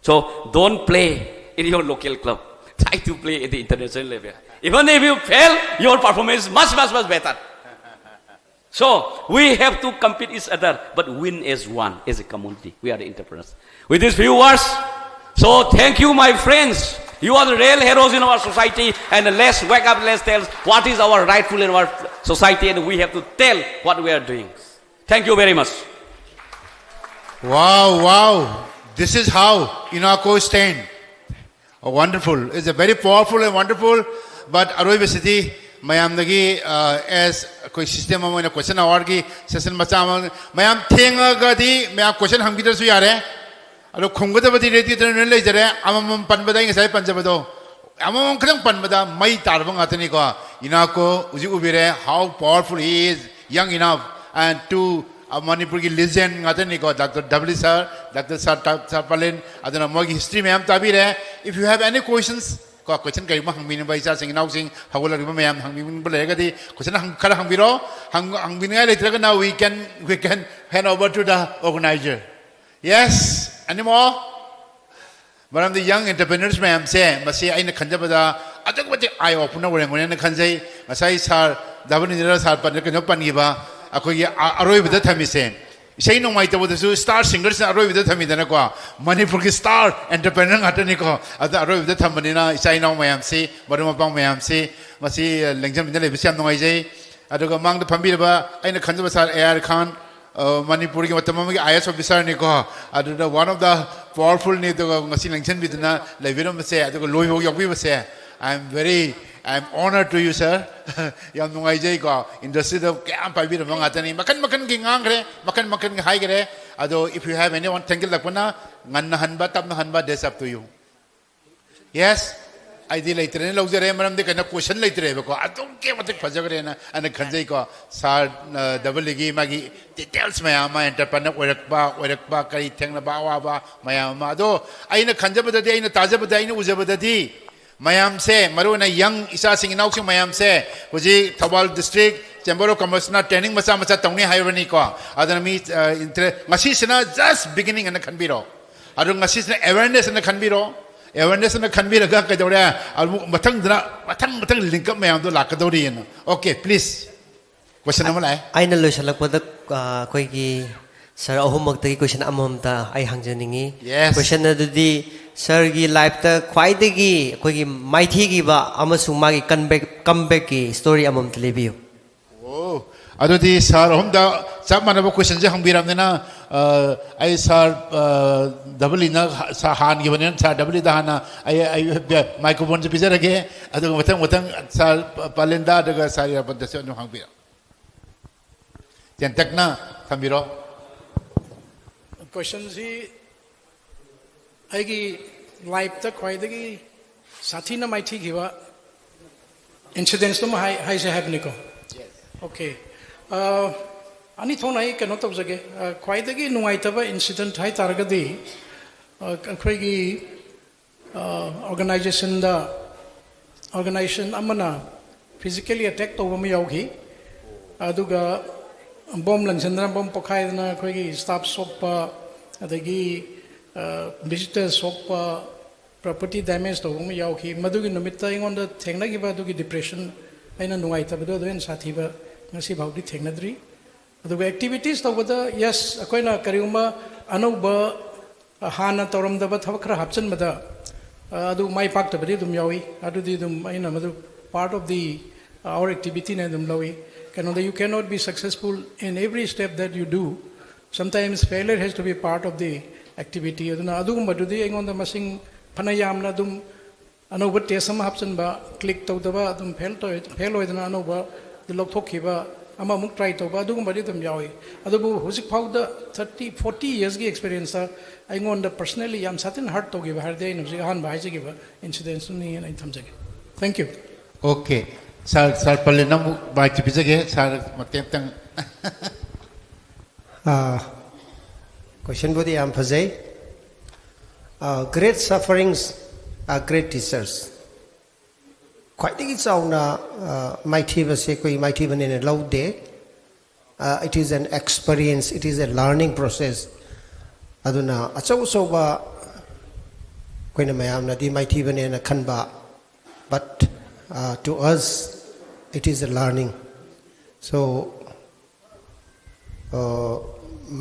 So don't play in your local club. Try to play at the international level. Even if you fail, your performance is much, much, much better. So we have to compete each other, but win as one, as a community. We are the entrepreneurs. With these few words, so thank you, my friends. You are the real heroes in our society, and let's wake up, let's tell what is our rightful in our society, and we have to tell what we are doing. Thank you very much. Wow, wow. This is how Inako stand. Oh, wonderful. It's a very powerful and wonderful. But ꯑꯔꯣꯏꯕꯁꯤꯗꯤ ꯃꯌꯥꯝꯗꯒꯤ ꯑꯦꯁ ꯑꯩꯈꯣꯏ system ꯑꯃ ꯑꯣꯏꯅ ꯀꯣꯏꯁꯟ ꯑꯋꯥꯔꯒꯤ session ꯃꯆꯥ ꯑꯃ, ꯃꯌꯥꯝ ꯊꯦꯡꯉꯒꯗꯤ ꯃꯌꯥꯝ ꯀꯣꯏꯁꯟ ꯍꯪꯕꯤꯗ꯭ꯔꯁꯨ ꯌꯥꯔꯦ꯫ ꯑꯗꯣ ꯈꯨꯝꯒꯗꯕꯗꯤ ꯔꯦꯗꯤꯗ ꯂꯣꯏ ꯂꯩꯖꯔꯦ꯫ ꯑꯃꯃꯝ ꯄꯟꯕꯗ ꯑꯩ ꯉꯁꯥꯏ ꯄꯟꯖꯕꯗꯣ ꯑꯃꯃꯝ ꯈꯤꯇꯪ ꯄꯟꯕꯗ ꯃꯩ ꯇꯥꯔꯕ ꯉꯥꯛꯇꯅꯤꯀꯣ꯫ ꯏꯅꯥꯀꯣ ꯍꯧꯖꯤꯛ ꯎꯕꯤꯔꯦ, how powerful he is, young enough, and to ꯃꯅꯤꯄꯨꯔꯒꯤ ꯂꯤꯖꯦꯟ ꯉꯥꯛꯇꯅꯤꯀꯣ꯫ ꯗꯥꯛꯇꯔ ꯗꯕꯂꯤ ꯁꯥꯔ, ꯗꯥꯛꯇꯔ ꯁꯥꯔ ꯁꯥꯔ ꯄꯂꯦꯟ, ꯑꯗꯨꯅ ꯃꯣꯏꯒꯤ ꯍꯤꯁꯇ꯭ꯔꯤ ꯃꯌꯥꯝ ꯇꯥꯕꯤꯔꯦ꯫ If you have any questions, ꯀꯣ, ꯀꯣꯏꯁꯟ ꯀꯔꯤꯒꯨꯝꯕ ꯍꯪꯕꯤꯅꯤꯡꯕ ꯏꯆꯥꯁꯤꯡ ꯏꯅꯥꯎꯁꯤꯡ ꯍꯧꯒꯠꯂꯛꯂꯤꯕ ꯃꯌꯥꯝ ꯍꯪꯕꯤꯅꯤꯡꯕ ꯂꯩꯔꯒꯗꯤ ꯀꯣꯏꯁꯟ ꯈꯔ ꯍꯪꯕꯤꯔꯣ꯫ ꯍꯪꯕꯤꯅꯤꯡꯉꯥꯏ ꯂꯩꯇ꯭ꯔꯒꯅ we can we can hand over to the organizer. Yes, any more? ꯃꯔꯝꯗꯤ young entrepreneurs ꯃꯌꯥꯝꯁꯦ ꯃꯁꯤ ꯑꯩꯅ ꯈꯟꯖꯕꯗ ꯑꯗꯨꯛꯀꯤ ꯃꯇꯤꯛ eye opener ꯑꯣꯏꯔꯝꯒꯅꯦꯅ ꯈꯟꯖꯩ꯫ ꯉꯁꯥꯏ ꯁꯥꯔ ꯙꯕꯅꯤꯟꯗ꯭ꯔ ꯁꯥꯔ ꯄꯟ ꯀꯩꯅꯣ ꯄꯟꯈꯤꯕ ꯑꯩꯈꯣꯏꯒꯤ ꯑꯔꯣꯏꯕꯗ ꯊꯝꯃꯤꯁꯦ ꯏꯁꯩ ꯅꯣꯡꯃꯥꯏ ꯇꯧꯕꯗꯁꯨ star singerꯁꯤꯅ ꯑꯔꯣꯏꯕꯗ ꯊꯝꯃꯤꯗꯅꯀꯣ꯫ ꯃꯅꯤꯄꯨꯔꯒꯤ star entrepreneur ꯉꯥꯛꯇꯅꯤꯀꯣ꯫ ꯑꯗ ꯑꯔꯣꯏꯕꯗ ꯊꯝꯕꯅꯤꯅ ꯏꯆꯥ ꯏꯅꯥꯎ ꯃꯌꯥꯝꯁꯤ, ꯃꯔꯨꯞ ꯃꯄꯥꯡ ꯃꯌꯥꯝꯁꯤ, ꯃꯁꯤ ꯂꯦꯡꯖꯟꯕꯤꯗ ꯂꯩꯕꯁꯤ ꯌꯥꯝ ꯅꯨꯡꯉꯥꯏꯖꯩ꯫ ꯑꯗꯨꯒ ꯃꯥꯡꯗ ꯐꯝꯕꯤꯔꯕ ꯑꯩꯅ ꯈꯟꯖꯕ ꯁꯥꯔ ꯑꯦ ꯑꯥꯔ ꯈꯥꯟ, ꯃꯅꯤꯄꯨꯔꯒꯤ ꯃꯇꯝ ꯑꯃꯒꯤ ꯑꯥꯏ ꯑꯦꯁ ꯑꯣꯐꯤꯁꯥꯔꯅꯤꯀꯣ꯫ ꯑꯗꯨꯗ one of the powerfulꯅꯤ꯫ ꯑꯗꯨꯒ ꯉꯁꯤ ꯂꯦꯡꯁꯤꯟꯕꯤꯗꯨꯅ ꯂꯩꯕꯤꯔꯝꯕꯁꯦ, ꯑꯗꯨꯒ ꯂꯣꯏꯐꯥꯎ ꯌꯥꯎꯕꯤꯕꯁꯦ, I am very, I am honored to you, sir. ꯌꯥꯝ ꯅꯨꯡꯉꯥꯏꯖꯩꯀꯣ꯫ ꯏꯟꯗꯁꯇ꯭ꯔꯤꯗ ꯀꯌꯥꯝ ꯄꯥꯏꯕꯤꯔꯝꯕ ꯉꯥꯛꯇꯅꯤ꯫ ꯃꯈꯟ ꯃꯈꯟꯒꯤ ꯉꯥꯡꯈ꯭ꯔꯦ, ꯃꯈꯟ ꯃꯈꯟꯒꯤ ꯍꯥꯏꯈ꯭ꯔꯦ꯫ ꯑꯗꯣ if you have anyone, ꯊꯦꯡꯖꯤꯜꯂꯛꯄꯅ, ꯉꯟꯅ ꯍꯟꯕ, ꯇꯞꯅ ꯍꯟꯕ, that's up to you. Yes, ꯑꯩꯗꯤ ꯂꯩꯇ꯭ꯔꯦꯅ ꯂꯧꯖꯔꯦ, ꯃꯔꯝꯗꯤ ꯀꯩꯅꯣ, ꯀꯣꯏꯁꯟ ꯂꯩꯇ꯭ꯔꯦꯕꯀꯣ꯫ ꯑꯗꯨꯛꯀꯤ ꯃꯇꯤꯛ ꯐꯖꯈ꯭ꯔꯦꯅ ꯑꯩꯅ ꯈꯟꯖꯩꯀꯣ꯫ ꯁꯥꯔ ꯗꯕꯜꯂꯤꯒꯤ ꯃꯥꯒꯤ ꯗꯤꯇꯦꯜꯁ ꯃꯌꯥꯝ ꯑꯃ, ꯑꯦꯟꯇꯔꯄ꯭ꯔꯅꯔ ꯑꯣꯏꯔꯛꯄ, ꯑꯣꯏꯔꯛꯄ, ꯀꯔꯤ ꯊꯦꯡꯅꯕ, ꯑꯋꯥꯕ ꯃꯌꯥꯝ ꯑꯃ꯫ ꯑꯗꯣ ꯑꯩꯅ ꯈꯟꯖꯕꯗꯗꯤ, ꯑꯩꯅ ꯇꯥꯖꯕꯗ, ꯑꯩꯅ ꯎꯖꯕꯗꯗꯤ, ꯃꯌꯥꯝꯁꯦ, ꯃꯔꯨꯑꯣꯏꯅ ꯌꯪ ꯏꯆꯥꯁꯤꯡ ꯏꯅꯥꯎꯁꯤꯡ ꯃꯌꯥꯝꯁꯦ, ꯍꯧꯖꯤꯛ ꯊꯧꯕꯥꯜ ꯗꯤꯁꯇ꯭ꯔꯤꯛ ꯆꯦꯝꯕꯔ ꯑꯣꯐ ꯀꯃꯔꯁꯅ ꯇ꯭ꯔꯦꯅꯤꯡ ꯃꯆꯥ ꯃꯆꯥ ꯇꯧꯅꯤ ꯍꯥꯏꯕꯅꯤꯀꯣ꯫ ꯑꯗꯨꯅ ꯃꯤ, ꯑ, ꯏꯟꯇꯔꯦ-, ꯉꯁꯤꯁꯤꯅ just beginning ꯑꯅ ꯈꯟꯕꯤꯔꯣ꯫ ꯑꯗꯣ ꯉꯁꯤꯁꯤꯅ ꯑꯦꯋꯦꯔꯅꯦꯁ ꯑꯅ ꯈꯟꯕꯤꯔꯣ꯫ ꯑꯦꯋꯦꯔꯅꯦꯁ ꯑꯅ ꯈꯟꯕꯤꯔꯒ ꯀꯩꯗꯧꯔꯦ? ꯑꯃꯨꯛ ꯃꯊꯪꯗꯅ, ꯃꯊꯪ ꯃꯊꯪ ꯂꯤꯡꯀꯞ ꯃꯌꯥꯝꯗꯣ ꯂꯥꯛꯀꯗꯧꯔꯤꯑꯅ꯫ Okay, please. ꯀꯣꯏꯁꯟ ꯑꯃ ꯂꯥꯛꯑꯦ꯫ ꯑꯩꯅ ꯂꯣꯏꯁꯤꯜꯂꯛꯄꯗ, ꯑ, ꯑꯩꯈꯣꯏꯒꯤ ꯁꯥꯔ ꯑꯍꯨꯝꯃꯛꯇꯒꯤ ꯀꯣꯏꯁꯟ ꯑꯃꯃꯝꯇ ꯑꯩ ꯍꯪꯖꯅꯤꯡꯉꯤ꯫ Yes. ꯀꯣꯏꯁꯟ ꯑꯗꯨꯗꯤ, ꯁꯥꯔꯒꯤ ꯂꯥꯏꯐꯇ ꯈ꯭ꯋꯥꯏꯗꯒꯤ ꯑꯩꯈꯣꯏꯒꯤ ꯃꯥꯏꯊꯤꯈꯤꯕ ꯑꯃꯁꯨꯡ ꯃꯥꯒꯤ ꯀꯝꯕꯦꯛ, ꯀꯝꯕꯦꯛꯀꯤ ꯁ꯭ꯇꯣꯔꯤ ꯑꯃꯃꯝꯇ ꯂꯤꯕꯤꯌꯨ꯫ ꯑꯣ, ꯑꯗꯨꯗꯤ ꯁꯥꯔ ꯑꯍꯨꯝꯗ ꯆꯞ ꯃꯥꯟꯅꯕ ꯀꯣꯏꯁꯟꯁꯦ ꯍꯪꯕꯤꯔꯕꯅꯤꯅ, ꯑ, ꯑꯩ ꯁꯥꯔ, ꯑ, ꯗꯕꯜꯂꯤꯅ ꯍ-, ꯁꯥꯔ ꯍꯥꯟꯈꯤꯕꯅꯤꯅ, ꯁꯥꯔ ꯗꯕꯜꯂꯤꯗ ꯍꯥꯟꯅ ꯑꯩ, ꯑꯩ ꯃꯥꯏꯀ꯭ꯔꯣꯐꯣꯟꯁꯦ ꯄꯤꯖꯔꯒꯦ꯫ ꯑꯗꯨꯒ ꯃꯊꯪ ꯃꯊꯪ ꯁꯥꯔ ꯄ-, ꯄꯥꯂꯦꯟꯗ, ꯑꯗꯨꯒ ꯁꯥꯔ ꯏꯔꯥꯕꯣꯠꯇꯁꯨ ꯑꯗꯨꯝ ꯍꯪꯕꯤꯔꯣ꯫ ꯇꯦꯟꯇꯛꯅ ꯊꯝꯕꯤꯔꯣ꯫ ꯀꯣꯏꯁꯟꯁꯤ ꯑꯩꯒꯤ ꯂꯥꯏꯐꯇ ꯈ꯭ꯋꯥꯏꯗꯒꯤ ꯁꯥꯊꯤꯅ ꯃꯥꯏꯊꯤꯈꯤꯕ ꯏꯟꯁꯤꯗꯦꯟꯁꯇꯨꯃ ꯍꯥꯏ-, ꯍꯥꯏꯁꯦ ꯍꯥꯏꯕꯅꯤꯀꯣ? ꯑꯣꯀꯦ꯫ ꯑ, ꯑꯅꯤ ꯊꯣꯛꯅ ꯑꯩ ꯀꯩꯅꯣ ꯇꯧꯖꯒꯦ꯫ ꯑ, ꯈ꯭ꯋꯥꯏꯗꯒꯤ ꯅꯨꯡꯉꯥꯏꯇꯕ ꯏꯟꯁꯤꯗꯦꯟꯠ ꯍꯥꯏ ꯇꯥꯔꯒꯗꯤ, ꯑ, ꯑꯩꯈꯣꯏꯒꯤ, ꯑ, ꯑꯣꯔꯒꯅꯥꯏꯖꯦꯁꯟꯗ, ꯑꯣꯔꯒꯅꯥꯏꯖꯦꯁꯟ ꯑꯃꯅ ꯐꯤꯖꯤꯀꯦꯂꯤ ꯑꯦꯇꯦꯛ ꯇꯧꯕ ꯑꯃ ꯌꯥꯎꯈꯤ꯫ ꯑꯗꯨꯒ ꯕꯣꯝ ꯂꯪꯁꯤꯟꯗꯅ, ꯕꯣꯝ ꯄꯣꯈꯥꯏꯗꯅ ꯑꯩꯈꯣꯏꯒꯤ ꯁ꯭ꯇꯥꯐ ꯁꯣꯛꯄ, ꯑꯗꯒꯤ, ꯑ, ꯚꯤꯖꯤꯇꯔ ꯁꯣꯛꯄ, ꯄ꯭ꯔꯣꯄꯔꯇꯤ ꯗꯦꯃꯦꯖ ꯇꯧꯕ ꯑꯃ ꯌꯥꯎꯈꯤ꯫ ꯃꯗꯨꯒꯤ ꯅꯨꯃꯤꯠꯇ ꯑꯩꯉꯣꯟꯗ ꯊꯦꯡꯅꯈꯤꯕ ꯑꯗꯨꯒꯤ ꯗꯤꯄ꯭ꯔꯦꯁꯟ, ꯑꯩꯅ ꯅꯨꯡꯉꯥꯏꯇꯕꯗꯣ ꯑꯗꯨ ꯍꯦꯟꯅ ꯁꯥꯊꯤꯕ ꯉꯁꯤ ꯐꯥꯎꯗꯤ ꯊꯦꯡꯅꯗ꯭ꯔꯤ꯫ ꯑꯗꯨꯒ ꯑꯦꯛꯇꯤꯚꯤꯇꯤꯁ ꯇꯧꯕꯗ, ꯌꯦꯁ, ꯑꯩꯈꯣꯏꯅ ꯀꯔꯤꯒꯨꯝꯕ ꯑꯅꯧꯕ, ꯍꯥꯟꯅ ꯇꯧꯔꯝꯗꯕ ꯊꯕꯛ ꯈꯔ ꯍꯥꯞꯆꯤꯟꯕꯗ, ꯑ, ꯑꯗꯨ ꯃꯥꯏ ꯄꯥꯛꯇꯕꯗꯤ ꯑꯗꯨꯝ ꯌꯥꯎꯏ꯫ ꯑꯗꯨꯗꯤ ꯑꯗꯨꯝ ꯑꯩꯅ ꯃꯗꯨ part of the, our activity ꯅ ꯑꯗꯨꯝ ꯂꯧꯏ꯫ ꯀꯩꯅꯣꯗ, you cannot be successful in every step that you do. Sometimes failure has to be part of the activity. ꯑꯗꯨꯅ ꯑꯗꯨꯒꯨꯝꯕꯗꯨꯗꯤ ꯑꯩꯉꯣꯟꯗ ꯃꯁꯤꯡ ꯐꯅ ꯌꯥꯝꯅ ꯑꯗꯨꯝ ꯑꯅꯧꯕ ꯇꯦꯁ ꯑꯃ ꯍꯥꯞꯆꯤꯟꯕ, ꯀ꯭ꯂꯤꯛ ꯇꯧꯗꯕ, ꯑꯗꯨꯝ ꯐꯦꯜ ꯇꯧ ꯐꯦꯜ ꯑꯣꯏꯗꯅ ꯑꯅꯧꯕ ꯂꯧꯊꯣꯛꯈꯤꯕ, ꯑꯃꯃꯨꯛ ꯇ꯭ꯔꯥꯏ ꯇꯧꯕ, ꯑꯗꯨꯒꯨꯝꯕꯗꯤ ꯑꯗꯨꯝ ꯌꯥꯎꯏ꯫ ꯑꯗꯨꯕꯨ ꯍꯧꯖꯤꯛ ꯐꯥꯎꯗ ꯊꯥꯔꯇꯤ ꯐꯣꯔꯇꯤ ꯌꯔꯁꯀꯤ ꯑꯦꯛꯁꯄꯤꯔꯤꯌꯦꯟꯁꯇ ꯑꯩꯉꯣꯟꯗ ꯄꯔꯁꯅꯦꯜꯂꯤ ꯌꯥꯝ ꯁꯥꯊꯤꯅ ꯍꯔꯠ ꯇꯧꯈꯤꯕ ꯍꯥꯏꯔꯗꯤ ꯑꯩꯅ ꯍꯧꯖꯤꯛ ꯑꯍꯥꯟꯕ ꯍꯥꯏꯖꯈꯤꯕ ꯏꯟꯁꯤꯗꯦꯟꯁꯇꯨꯅꯤ ꯍꯥꯏꯅ ꯑꯩ ꯊꯝꯖꯒꯦ꯫ Thank you. Okay. ꯁꯥꯔ, ꯁꯥꯔ ꯄꯜꯂꯦ, ꯅꯪꯕꯨ ꯃꯥꯏꯛꯇꯨ ꯄꯤꯖꯒꯦ꯫ ꯁꯥꯔ, ꯃꯇꯦꯛ ꯑꯃꯇꯪ꯫ ꯀꯣꯏꯁꯟꯕꯨꯗꯤ ꯌꯥꯝ ꯐꯖꯩ꯫ Great sufferings are great teachers. ꯈ꯭ꯋꯥꯏꯗꯒꯤ ꯆꯥꯎꯅ ꯃꯥꯏꯊꯤꯕꯁꯦ ꯑꯩꯈꯣꯏ ꯃꯥꯏꯊꯤꯕꯅꯦꯅ ꯂꯧꯗꯦ꯫ It is an experience, it is a learning process. ꯑꯗꯨꯅ ꯑꯆꯧ ꯑꯆꯧꯕ ꯑꯩꯈꯣꯏꯅ ꯃꯌꯥꯝꯅꯗꯤ ꯃꯥꯏꯊꯤꯕꯅꯦꯅ ꯈꯟꯕ, but to us it is a learning. So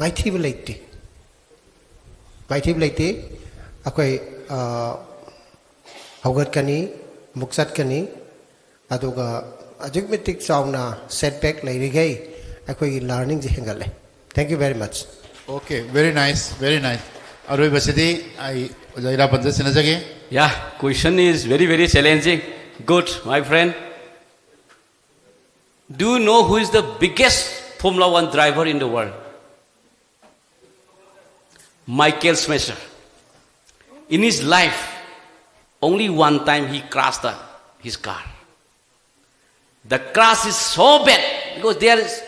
ꯃꯥꯏꯊꯤꯕ ꯂꯩꯇꯦ꯫ ꯃꯥꯏꯊꯤꯕ ꯂꯩꯇꯦ꯫ ꯑꯩꯈꯣꯏ ꯍꯧꯒꯠꯀꯅꯤ, ꯑꯃꯨꯛ ꯆꯠꯀꯅꯤ꯫ ꯑꯗꯨꯒ ꯑꯗꯨꯛꯀꯤ ꯃꯇꯤꯛ ꯆꯥꯎꯅ ꯁꯦꯠꯕꯦꯛ ꯂꯩꯔꯤꯈꯩ ꯑꯩꯈꯣꯏꯒꯤ ꯂꯔꯅꯤꯡꯁꯦ ꯍꯦꯟꯒꯠꯂꯦ꯫ Thank you very much. Okay, very nice, very nice. ꯑꯔꯣꯏꯕꯁꯤꯗꯤ ꯑꯩ ꯑꯣꯖꯥ ꯏꯔꯥꯕꯟꯗ ꯁꯤꯟꯅꯖꯒꯦ꯫ Yeah, question is very, very challenging. Good, my friend. Do you know who is the biggest Formula One driver in the world? Michael Schumacher. In his life, only one time he crashed the, his car. The crash is so bad because there is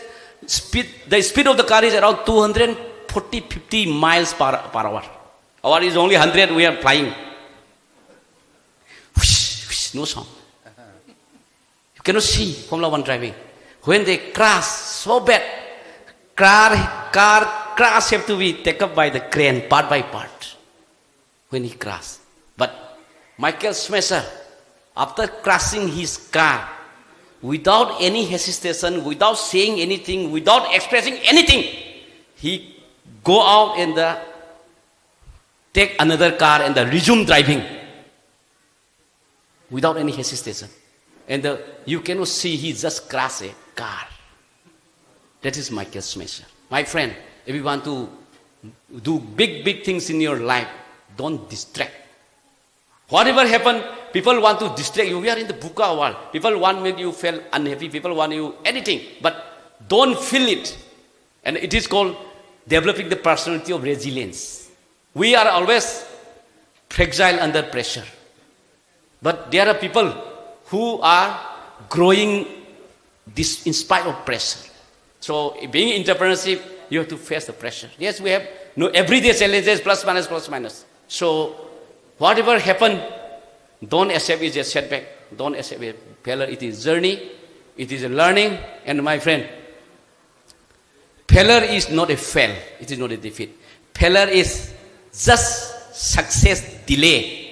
speed, the speed of the car is around two hundred forty, fifty miles per, per hour. Our is only hundred, we are flying. Whoosh, whoosh, no sound. You cannot see Formula One driving. When they crash, so bad. Car, car crash have to be taken up by the crane, part by part, when he crashed. But Michael Schumacher, after crashing his car, without any hesitation, without saying anything, without expressing anything, he go out and the, take another car and the resume driving without any hesitation. And uh, you cannot see he just crash a car. That is Michael Smasher. My friend, if you want to do big, big things in your life, don't distract. Whatever happened, people want to distract you. We are in the VUCA world. People want make you feel unhappy. People want you anything, but don't feel it. And it is called developing the personality of resilience. We are always fragile under pressure. But there are people who are growing this in spite of pressure. So being entrepreneurship, you have to face the pressure. Yes, we have no everyday challenges, plus minus, plus minus. So whatever happen, don't accept it as a setback. Don't accept it as failure. It is journey. It is a learning. And my friend, failure is not a fail. It is not a defeat. Failure is just success delay.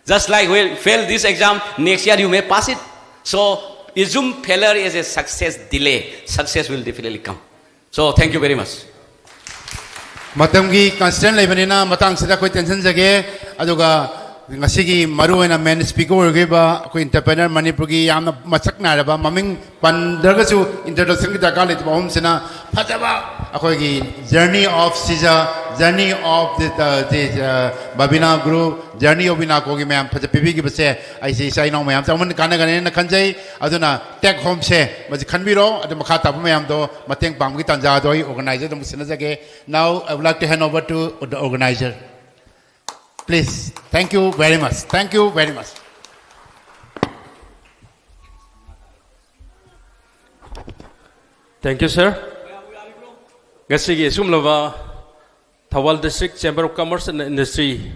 Just like we fail this exam, next year you may pass it. So assume failure is a success delay. Success will definitely come. So thank you very much. ꯃꯇꯝꯒꯤ ꯀꯟꯁꯇ꯭ꯔꯦꯟ ꯂꯩꯕꯅꯤꯅ ꯃꯇꯥꯡꯁꯤꯗ ꯑꯩꯈꯣꯏ ꯇꯦꯟꯁꯤꯟꯖꯒꯦ꯫ ꯑꯗꯨꯒ ꯉꯁꯤꯒꯤ ꯃꯔꯨꯑꯣꯏꯅ ꯃꯦꯟ speaker ꯑꯣꯏꯔꯤꯕ ꯑꯩꯈꯣꯏ entrepreneur ꯃꯅꯤꯄꯨꯔꯒꯤ ꯌꯥꯝꯅ ꯃꯁꯛ ꯅꯥꯏꯔꯕ, ꯃꯃꯤꯡ ꯄꯟꯗ꯭ꯔꯒꯁꯨ ꯏꯟꯇ꯭ꯔꯗꯛꯁꯟꯒꯤ ꯗꯔꯀꯥꯔ ꯂꯩꯇꯕ ꯑꯍꯨꯝꯁꯤꯅ ꯐꯖꯕ ꯑꯩꯈꯣꯏꯒꯤ journey of Sija, journey of the, the, the, uh, Babina Group, journey of Inako ꯒꯤ ꯃꯌꯥꯝ ꯐꯖ ꯄꯤꯕꯤꯈꯤꯕꯁꯦ ꯑꯩꯁꯦ ꯏꯆꯥ ꯏꯅꯥꯎ ꯃꯌꯥꯝ ꯆꯥꯎꯃꯟ ꯀꯥꯟꯅꯒꯅꯦꯅ ꯈꯟꯖꯩ꯫ ꯑꯗꯨꯅ ꯇꯦꯛ ꯍꯣꯝꯁꯦ ꯃꯁꯤ ꯈꯟꯕꯤꯔꯣ꯫ ꯑꯗꯨ ꯃꯈꯥ ꯇꯥꯕ ꯃꯌꯥꯝꯗꯣ ꯃꯇꯦꯡ ꯄꯥꯡꯕꯒꯤ ꯇꯥꯟꯖꯥꯗꯣ ꯑꯩ ꯑꯣꯔꯒꯅꯥꯏꯖꯔꯗ ꯑꯃꯨꯛ ꯁꯤꯟꯅꯖꯒꯦ꯫ Now I would like to hand over to the organizer. Please. Thank you very much. Thank you very much. Thank you, sir. ꯉꯁꯤꯒꯤ ꯑꯁꯤꯒꯨꯝꯂꯕ Thawal District Chamber of Commerce and Industry,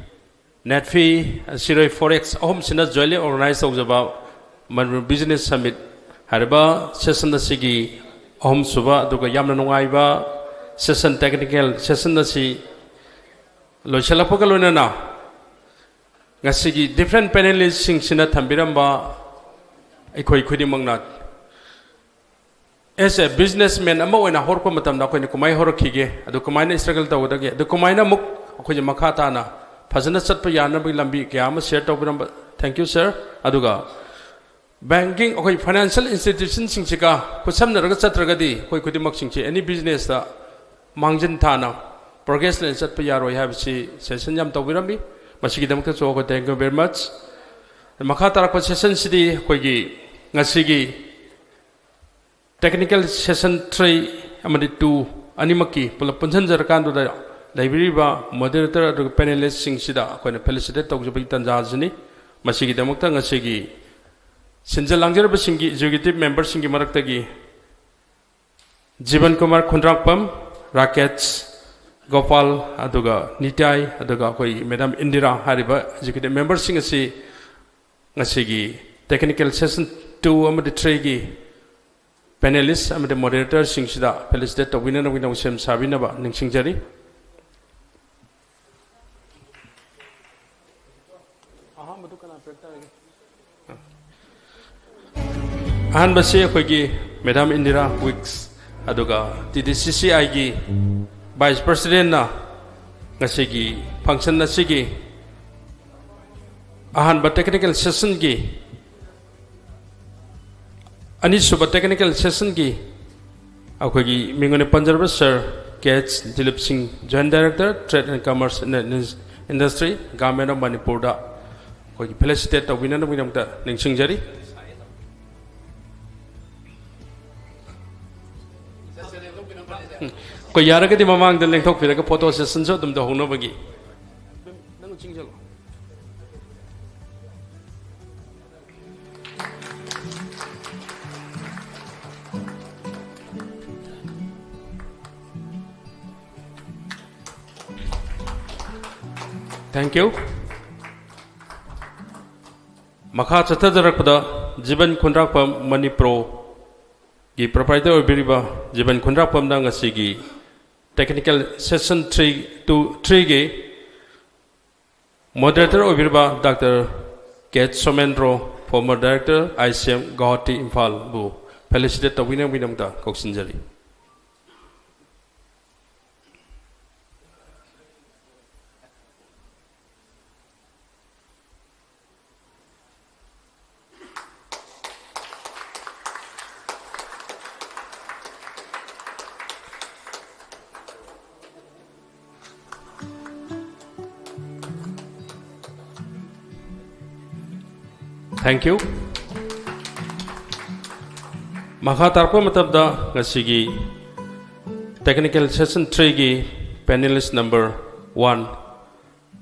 NATFE, Siroi Forex ꯑꯍꯨꯝꯁꯤꯅ jointly organize ꯇꯧꯖꯕ Manipur Business Summit ꯍꯥꯏꯔꯤꯕ session ꯑꯁꯤꯒꯤ ꯑꯍꯨꯝꯁꯨꯕ ꯑꯗꯨꯒ ꯌꯥꯝꯅ ꯅꯨꯡꯉꯥꯏꯕ session, technical session ꯑꯁꯤ ꯂꯣꯏꯁꯤꯜꯂꯛꯄꯒ ꯂꯣꯏꯅꯅ ꯉꯁꯤꯒꯤ different panelistꯁꯤꯡꯁꯤꯅ ꯊꯝꯕꯤꯔꯝꯕ ꯑꯩꯈꯣꯏ ꯈꯨꯗꯤꯡꯃꯛꯅ as a businessman ꯑꯃ ꯑꯣꯏꯅ ꯍꯧꯔꯛꯄ ꯃꯇꯝꯗ ꯑꯩꯈꯣꯏꯅ ꯀꯃꯥꯏꯅ ꯍꯧꯔꯛꯈꯤꯒꯦ, ꯑꯗꯨ ꯀꯃꯥꯏꯅ struggle ꯇꯧꯒꯗꯒꯦ, ꯑꯗꯨ ꯀꯃꯥꯏꯅ ꯑꯃꯨꯛ ꯑꯩꯈꯣꯏꯁꯦ ꯃꯈꯥ ꯇꯥꯅ ꯐꯖꯅ ꯆꯠꯄ ꯌꯥꯅꯕꯒꯤ ꯂꯝꯕꯤ ꯀꯌꯥ ꯑꯃ share ꯇꯧꯕꯤꯔꯝꯕ, thank you sir꯫ ꯑꯗꯨꯒ Banking, ꯑꯩꯈꯣꯏ financial institutionꯁꯤꯡꯁꯤꯒ ꯈꯨꯠꯁꯝꯅꯔꯒ ꯆꯠꯇ꯭ꯔꯒꯗꯤ ꯑꯩꯈꯣꯏ ꯈꯨꯗꯤꯡꯃꯛꯁꯤꯡꯁꯦ any businessꯇ ꯃꯥꯡꯖꯤꯟ ꯊꯥꯅ progress ꯂꯩꯅ ꯆꯠꯄ ꯌꯥꯔꯣꯏ ꯍꯥꯏꯕꯁꯤ suggestion ꯌꯥꯝ ꯇꯧꯕꯤꯔꯝꯃꯤ꯫ ꯃꯁꯤꯒꯤꯗꯃꯛꯇꯁꯨ ꯑꯩꯈꯣꯏ thank you very much꯫ ꯃꯈꯥ ꯇꯥꯔꯛꯄ sessionꯁꯤꯗꯤ ꯑꯩꯈꯣꯏꯒꯤ ꯉꯁꯤꯒꯤ technical session three ꯑꯃꯗꯤ two ꯑꯅꯤꯃꯛꯀꯤ ꯄꯨꯂꯞ ꯄꯨꯟꯁꯤꯟꯖꯔꯀꯥꯟꯗꯨꯗ ꯂꯩꯕꯤꯔꯤꯕ moderator ꯑꯗꯨꯒ panelistꯁꯤꯡꯁꯤꯗ ꯑꯩꯈꯣꯏꯅ felicitate ꯇꯧꯖꯕꯒꯤ ꯇꯥꯟꯖꯥꯁꯤꯅꯤ꯫ ꯃꯁꯤꯒꯤꯗꯃꯛꯇ ꯉꯁꯤꯒꯤ ꯁꯤꯟꯖ ꯂꯥꯡꯖꯔꯕꯁꯤꯡꯒꯤ executive memberꯁꯤꯡꯒꯤ ꯃꯔꯛꯇꯒꯤ ꯖꯤꯕꯟ ꯀꯨꯃꯥꯔ ꯈꯨꯟꯗ꯭ꯔꯥꯛꯄꯝ, ꯔꯥꯀꯦꯁ, ꯒꯣꯄꯥꯜ, ꯑꯗꯨꯒ ꯅꯤꯇꯥꯏ, ꯑꯗꯨꯒ ꯑꯩꯈꯣꯏ ꯃꯦꯗꯥꯝ ꯏꯟꯗꯤꯔꯥ ꯍꯥꯏꯔꯤꯕ executive memberꯁꯤꯡ ꯑꯁꯤ ꯉꯁꯤꯒꯤ technical session two ꯑꯃꯗꯤ threeꯒꯤ panelist ꯑꯃꯗꯤ moderatorꯁꯤꯡꯁꯤꯗ felicitate ꯇꯧꯕꯤꯅꯅꯕꯒꯤꯗꯃꯛ ꯁꯦꯝ ꯁꯥꯕꯤꯅꯕ ꯅꯤꯡꯁꯤꯡꯖꯔꯤ꯫ ꯑꯍꯥꯟꯕꯗꯨ ꯀꯅꯥ ꯄꯤꯔꯛ ꯇꯥꯔꯒꯦ? ꯑꯍꯥꯟꯕꯁꯤ ꯑꯩꯈꯣꯏꯒꯤ ꯃꯦꯗꯥꯝ ꯏꯟꯗꯤꯔꯥ ꯋꯤꯛꯁ, ꯑꯗꯨꯒ TDCCIꯒꯤ vice presidentꯅ ꯉꯁꯤꯒꯤ function ꯑꯁꯤꯒꯤ ꯑꯍꯥꯟꯕ technical sessionꯒꯤ, ꯑꯅꯤꯁꯨꯕ technical sessionꯒꯤ ꯑꯩꯈꯣꯏꯒꯤ ꯃꯤꯡ ꯑꯣꯏꯅ ꯄꯟꯖꯔꯕ Sir K H Dilip Singh, Joint Director, Trade and Commerce and Industry, Government of ꯃꯅꯤꯄꯨꯔꯗ ꯑꯩꯈꯣꯏꯒꯤ felicitate ꯇꯧꯕꯤꯅꯅꯕꯒꯤꯗꯃꯛꯇ ꯅꯤꯡꯁꯤꯡꯖꯔꯤ꯫ ꯎꯝ꯫ ꯑꯩꯈꯣꯏ ꯌꯥꯔꯒꯗꯤ ꯃꯃꯥꯡꯗ ꯂꯦꯡꯊꯣꯛꯄꯤꯔꯒ photo sessionꯁꯨ ꯑꯗꯨꯝ ꯇꯧꯍꯧꯅꯕꯒꯤ꯫ ꯅꯪ ꯆꯤꯡꯁꯤꯜꯂꯣ꯫ Thank you. ꯃꯈꯥ ꯆꯠꯊꯖꯔꯛꯄꯗ ꯖꯤꯕꯟ ꯈꯨꯟꯗ꯭ꯔꯥꯛꯄꯝ, ꯃꯅꯤꯄ꯭ꯔꯣꯒꯤ proprietor ꯑꯣꯏꯕꯤꯔꯤꯕ ꯖꯤꯕꯟ ꯈꯨꯟꯗ꯭ꯔꯥꯛꯄꯝꯅ ꯉꯁꯤꯒꯤ technical session three two threeꯒꯤ moderator ꯑꯣꯏꯕꯤꯔꯤꯕ Doctor K Somendro, former director, ICM Guwahati, ꯏꯝꯐꯥꯜꯕꯨ felicitate ꯇꯧꯕꯤꯅꯕꯒꯤꯗꯃꯛꯇ ꯀꯧꯁꯤꯟꯖꯔꯤ꯫ Thank you. ꯃꯈꯥ ꯇꯥꯔꯛꯄ ꯃꯇꯝꯗ ꯉꯁꯤꯒꯤ technical session three ꯒꯤ panelist number one,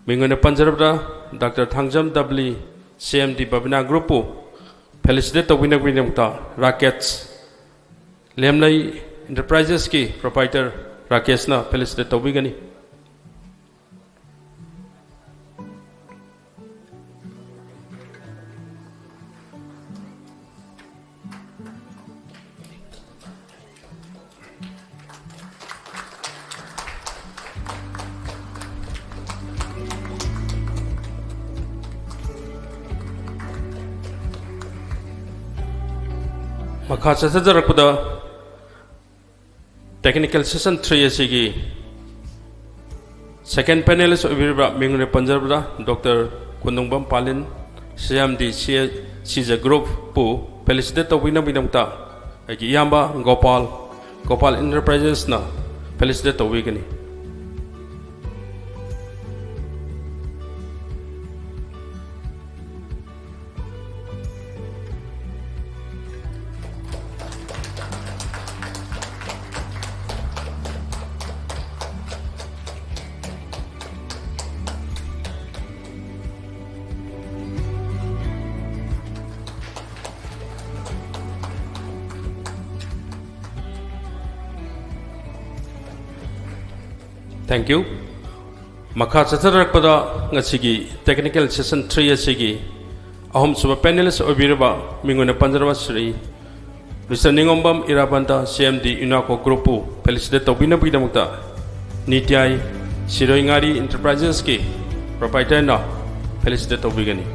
ꯃꯤꯡ ꯑꯣꯏꯅ ꯄꯟꯖꯔꯕꯗ, doctor Thangjam Dabali, C M D Babina ꯒ꯭ꯔꯨꯞꯄꯨ felicitate ꯇꯧꯕꯤꯅꯕꯒꯤꯗꯃꯛꯇ ꯔꯥꯀꯦꯁ ꯂꯦꯝꯂꯩ ꯏꯟꯇꯔꯄ꯭ꯔꯥꯏꯖꯦꯁꯀꯤ proprietor ꯔꯥꯀꯦꯁꯅ felicitate ꯇꯧꯕꯤꯒꯅꯤ꯫ ꯃꯈꯥ ꯆꯠꯊꯖꯔꯛꯄꯗ, technical session three ꯑꯁꯤꯒꯤ second panelist ꯑꯣꯏꯕꯤꯔꯤꯕ, ꯃꯤꯡ ꯑꯣꯏꯅ ꯄꯟꯖꯔꯕꯗ, ꯗꯣꯛꯇꯔ ꯀꯣꯅꯨꯡꯕꯝ ꯄꯥꯂꯤꯟ, ꯁꯤ ꯑꯦꯝ ꯗꯤ ꯁꯤ ꯑꯦ ꯁꯤ ꯖꯦ ꯒ꯭ꯔꯨꯞꯄꯨ felicitate ꯇꯧꯕꯤꯅꯕꯒꯤꯗꯃꯛꯇ ꯑꯩꯒꯤ ꯏꯌꯥꯝꯕ ꯒꯣꯄꯥꯜ, ꯒꯣꯄꯥꯜ ꯏꯟꯇꯔꯄ꯭ꯔꯥꯏꯖꯦꯁꯅ felicitate ꯇꯧꯕꯤꯒꯅꯤ꯫ Thank you. ꯃꯈꯥ ꯆꯠꯊꯔꯛꯄꯗ, ꯉꯁꯤꯒꯤ technical session three ꯑꯁꯤꯒꯤ ꯑꯍꯨꯝꯁꯨꯕ panelist ꯑꯣꯏꯕꯤꯔꯕ, ꯃꯤꯡ ꯑꯣꯏꯅ ꯄꯟꯖꯔꯕ ꯁ꯭ꯔꯤ ꯃꯤꯁꯇꯔ ꯅꯤꯉꯣꯝꯕꯝ ꯏꯔꯥꯕꯟꯗ, ꯁꯤ ꯑꯦꯝ ꯗꯤ ꯏꯅꯥꯀꯣ ꯒ꯭ꯔꯨꯞꯄꯨ felicitate ꯇꯧꯕꯤꯅꯕꯒꯤꯗꯃꯛꯇ ꯅꯤꯇ꯭ꯌꯥꯏ ꯁꯤꯔꯣꯏ ꯉꯥꯔꯤ ꯏꯟꯇꯔꯄ꯭ꯔꯥꯏꯖꯦꯁꯀꯤ proprietorꯅ felicitate ꯇꯧꯕꯤꯒꯅꯤ꯫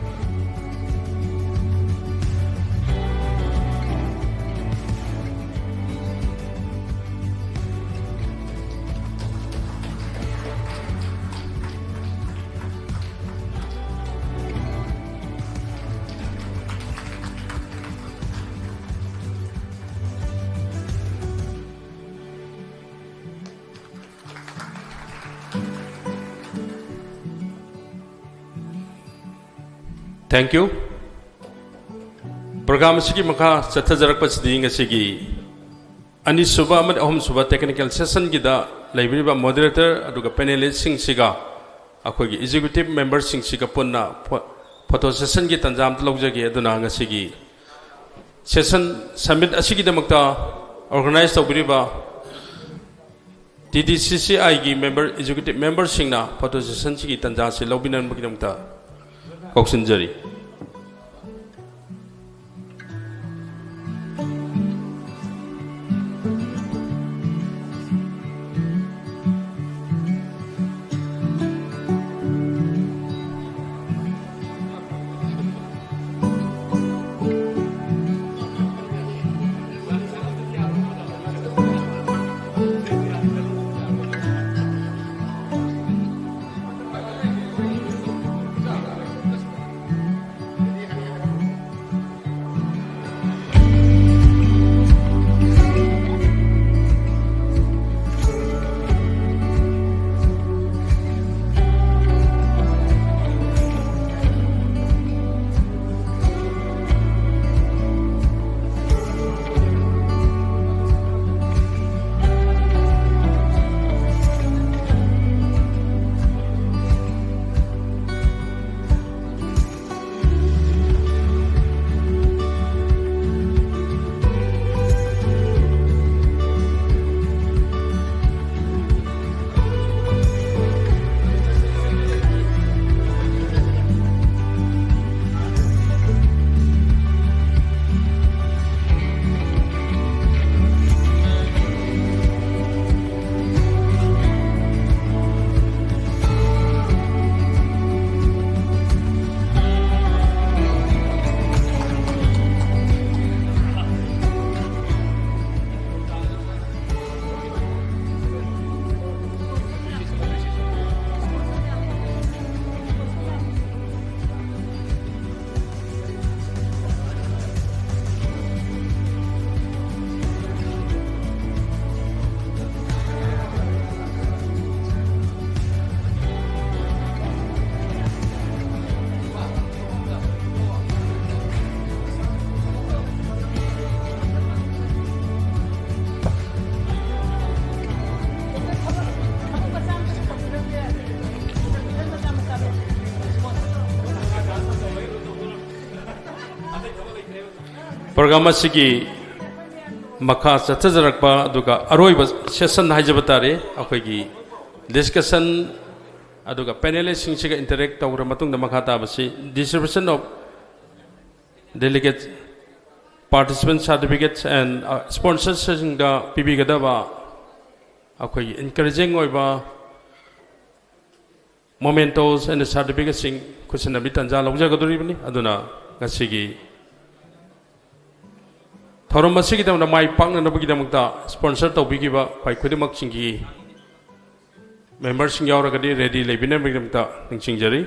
Thank you. ꯄ꯭ꯔꯣꯒ꯭ꯔꯥꯝ ꯑꯁꯤꯒꯤ ꯃꯈꯥ ꯆꯠꯊꯖꯔꯛꯄꯁꯤꯗꯤ ꯉꯁꯤꯒꯤ ꯑꯅꯤꯁꯨꯕ ꯑꯃꯗꯤ ꯑꯍꯨꯝꯁꯨꯕ technical sessionꯒꯤꯗ ꯂꯩꯕꯤꯔꯤꯕ moderator ꯑꯗꯨꯒ panelistꯁꯤꯡꯁꯤꯒ ꯑꯩꯈꯣꯏꯒꯤ executive memberꯁꯤꯡꯁꯤꯒ ꯄꯨꯟꯅ pho-, photo sessionꯒꯤ ꯇꯥꯟꯖꯥ ꯑꯃꯇ ꯂꯧꯖꯒꯦ꯫ ꯑꯗꯨꯅ ꯉꯁꯤꯒꯤ session summit ꯑꯁꯤꯒꯤꯗꯃꯛꯇ organize ꯇꯧꯕꯤꯔꯤꯕ TDCCIꯒꯤ member, executive memberꯁꯤꯡꯅ photo sessionꯁꯤꯒꯤ ꯇꯥꯟꯖꯥ ꯑꯁꯤ ꯂꯧꯕꯤꯅꯕꯒꯤꯗꯃꯛꯇ ꯀꯧꯁꯤꯟꯖꯔꯤ꯫ ꯄ꯭ꯔꯣꯒ꯭ꯔꯥꯝ ꯑꯁꯤꯒꯤ ꯃꯈꯥ ꯆꯠꯊꯖꯔꯛꯄ ꯑꯗꯨꯒ ꯑꯔꯣꯏꯕ ꯁꯦꯁꯟ ꯍꯥꯏꯖꯕ ꯇꯥꯔꯦ, ꯑꯩꯈꯣꯏꯒꯤ ꯗꯤꯁꯀꯁꯟ ꯑꯗꯨꯒ ꯄꯦꯅꯦꯂꯤꯁꯁꯤꯡꯁꯤꯒ ꯏꯟꯇꯔꯦꯛ ꯇꯧꯈ꯭ꯔ ꯃꯇꯨꯡꯗ ꯃꯈꯥ ꯇꯥꯕꯁꯤ distribution of delegate participant certificates and, uh, sponsorsꯁꯤꯡꯗ ꯄꯤꯕꯤꯒꯗꯕ ꯑꯩꯈꯣꯏꯒꯤ encouraging ꯑꯣꯏꯕ mementos and certificateꯁꯤꯡ ꯈꯨꯠꯁꯤꯟꯅꯕꯤ ꯇꯥꯟꯖꯥ ꯂꯧꯖꯒꯗꯧꯔꯤꯕꯅꯤ꯫ ꯑꯗꯨꯅ ꯉꯁꯤꯒꯤ ꯊꯧꯔꯝ ꯑꯁꯤꯒꯤꯗꯃꯛꯇ ꯃꯥꯏ ꯄꯥꯛꯅꯅꯕꯒꯤꯗꯃꯛꯇ sponsor ꯇꯧꯕꯤꯈꯤꯕ ꯈ꯭ꯋꯥꯏ ꯈꯨꯗꯤꯡꯃꯛꯁꯤꯡꯒꯤ memberꯁꯤꯡ ꯌꯥꯎꯔꯒꯗꯤ ready ꯂꯩꯕꯤꯅꯕꯒꯤꯗꯃꯛꯇ ꯅꯤꯡꯁꯤꯡꯖꯔꯤ꯫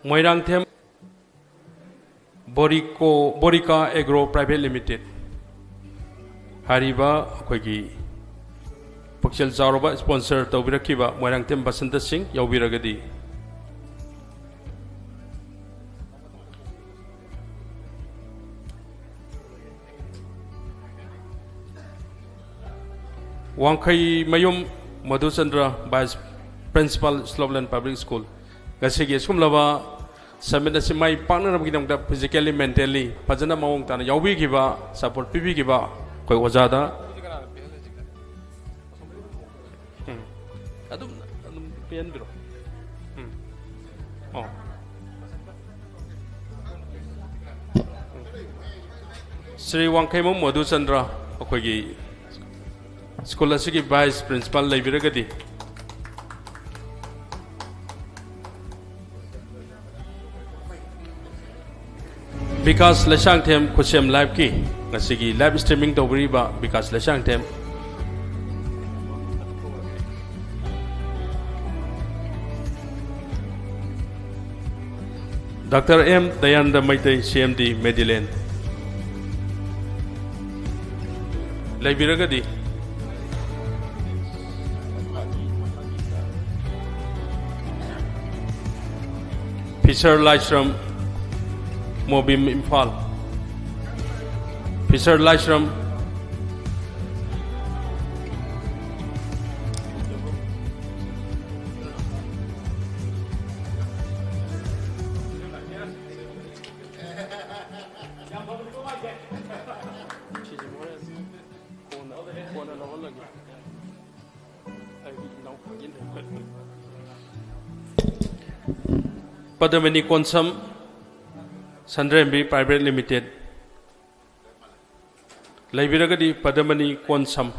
ꯃꯣꯏꯔꯥꯡꯊꯦꯝ ꯕꯣꯔꯤꯀꯣ, ꯕꯣꯔꯤꯀꯥ ꯑꯦꯒ꯭ꯔꯣ ꯄ꯭ꯔꯥꯏꯚꯦꯠ ꯂꯤꯃꯤꯇꯦꯠ ꯍꯥꯏꯔꯤꯕ ꯑꯩꯈꯣꯏꯒꯤ ꯄꯨꯛꯆꯦꯜ ꯆꯥꯎꯔꯕ sponsor ꯇꯧꯕꯤꯔꯛꯈꯤꯕ ꯃꯣꯏꯔꯥꯡꯊꯦꯝ ꯕꯁꯟꯇ ꯁꯤꯡ ꯌꯥꯎꯕꯤꯔꯒꯗꯤ꯫ ꯋꯥꯡꯈꯩꯃꯌꯨꯝ ꯃꯙꯨꯆꯟꯗ꯭ꯔ, Vice Principal, Slopeland Public School, ꯉꯁꯤꯒꯤ ꯑꯁꯤꯒꯨꯝꯂꯕ summit ꯑꯁꯤ ꯃꯥꯏ ꯄꯥꯛꯅꯅꯕꯒꯤꯗꯃꯛꯇ physically, mentally ꯐꯖꯅ ꯃꯑꯣꯡ ꯇꯥꯅ ꯌꯥꯎꯕꯤꯈꯤꯕ, support ꯄꯤꯕꯤꯈꯤꯕ ꯑꯩꯈꯣꯏ ꯑꯣꯖꯥꯗ꯫ ꯎꯝ꯫ ꯑꯗꯨꯝ, ꯑꯗꯨꯝ ꯄꯦꯟꯕꯤꯔꯣ꯫ ꯎꯝ꯫ ꯑꯣ꯫ ꯎꯝ꯫ ꯁ꯭ꯔꯤ ꯋꯥꯡꯈꯩꯃꯌꯨꯝ ꯃꯙꯨꯆꯟꯗ꯭ꯔ, ꯑꯩꯈꯣꯏꯒꯤ ꯁ꯭ꯀꯨꯜ ꯑꯁꯤꯒꯤ Vice Principal ꯂꯩꯕꯤꯔꯒꯗꯤ꯫ ꯕꯤꯀꯥꯁ ꯂꯩꯁꯥꯡꯊꯦꯝ ꯈꯨꯠꯁꯦꯝ liveꯀꯤ ꯉꯁꯤꯒꯤ live streaming ꯇꯧꯕꯤꯔꯤꯕ Bikash Leishangthem, Doctor M Dayanand Meitei, C M D Medeland ꯂꯩꯕꯤꯔꯒꯗꯤ꯫ Fisher Laishram, Mobim, Imphal. Fisher Laishram. Padamni Konsam, Sundrembi private limited. ꯂꯩꯕꯤꯔꯒꯗꯤ Padamni Konsam.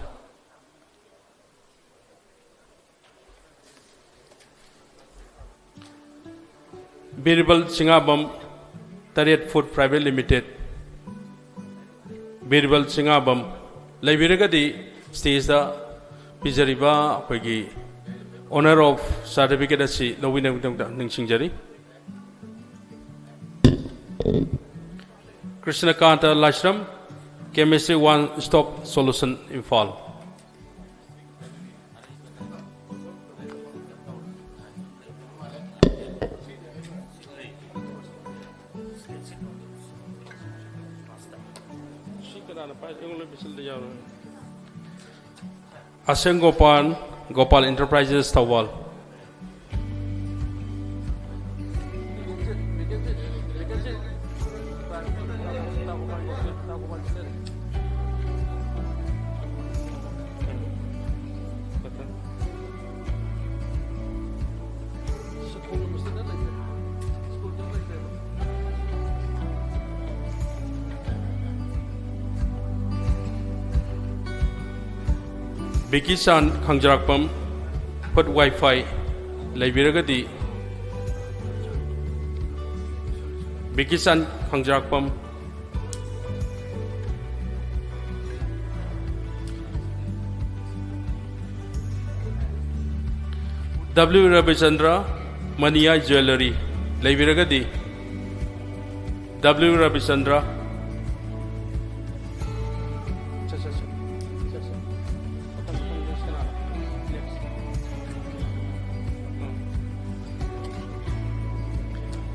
Birbal Chingangbam, Taret food private limited. Birbal Chingangbam ꯂꯩꯕꯤꯔꯒꯗꯤ ꯁ꯭ꯇꯦꯖꯇ ꯄꯤꯖꯔꯤꯕ ꯑꯩꯈꯣꯏꯒꯤ honor of certificate ꯑꯁꯤ ꯂꯧꯕꯤꯅꯕꯒꯤꯗꯃꯛꯇ ꯅꯤꯡꯁꯤꯡꯖꯔꯤ꯫ ꯀ꯭ꯔꯤꯁꯅꯀꯥꯟꯇ Laishram, Chemistry One Stop Solution, Imphal. Aseng Gopal, Gopal enterprises, Thoubal. Bikichan Khangjrakpam, food Waiphai ꯂꯩꯕꯤꯔꯒꯗꯤ, ꯕꯤꯀꯤꯆꯥꯟ ꯈꯪꯖꯔꯥꯛꯄꯝ, ꯗꯕ꯭ꯂꯤꯎ ꯔꯕꯤꯆꯟꯗ꯭ꯔ, ꯃꯅꯤꯌꯥꯏ ꯖ꯭ꯋꯦꯂꯔꯤ ꯂꯩꯕꯤꯔꯒꯗꯤ, ꯗꯕ꯭ꯂꯤꯎ ꯔꯕꯤꯆꯟꯗ꯭ꯔ꯫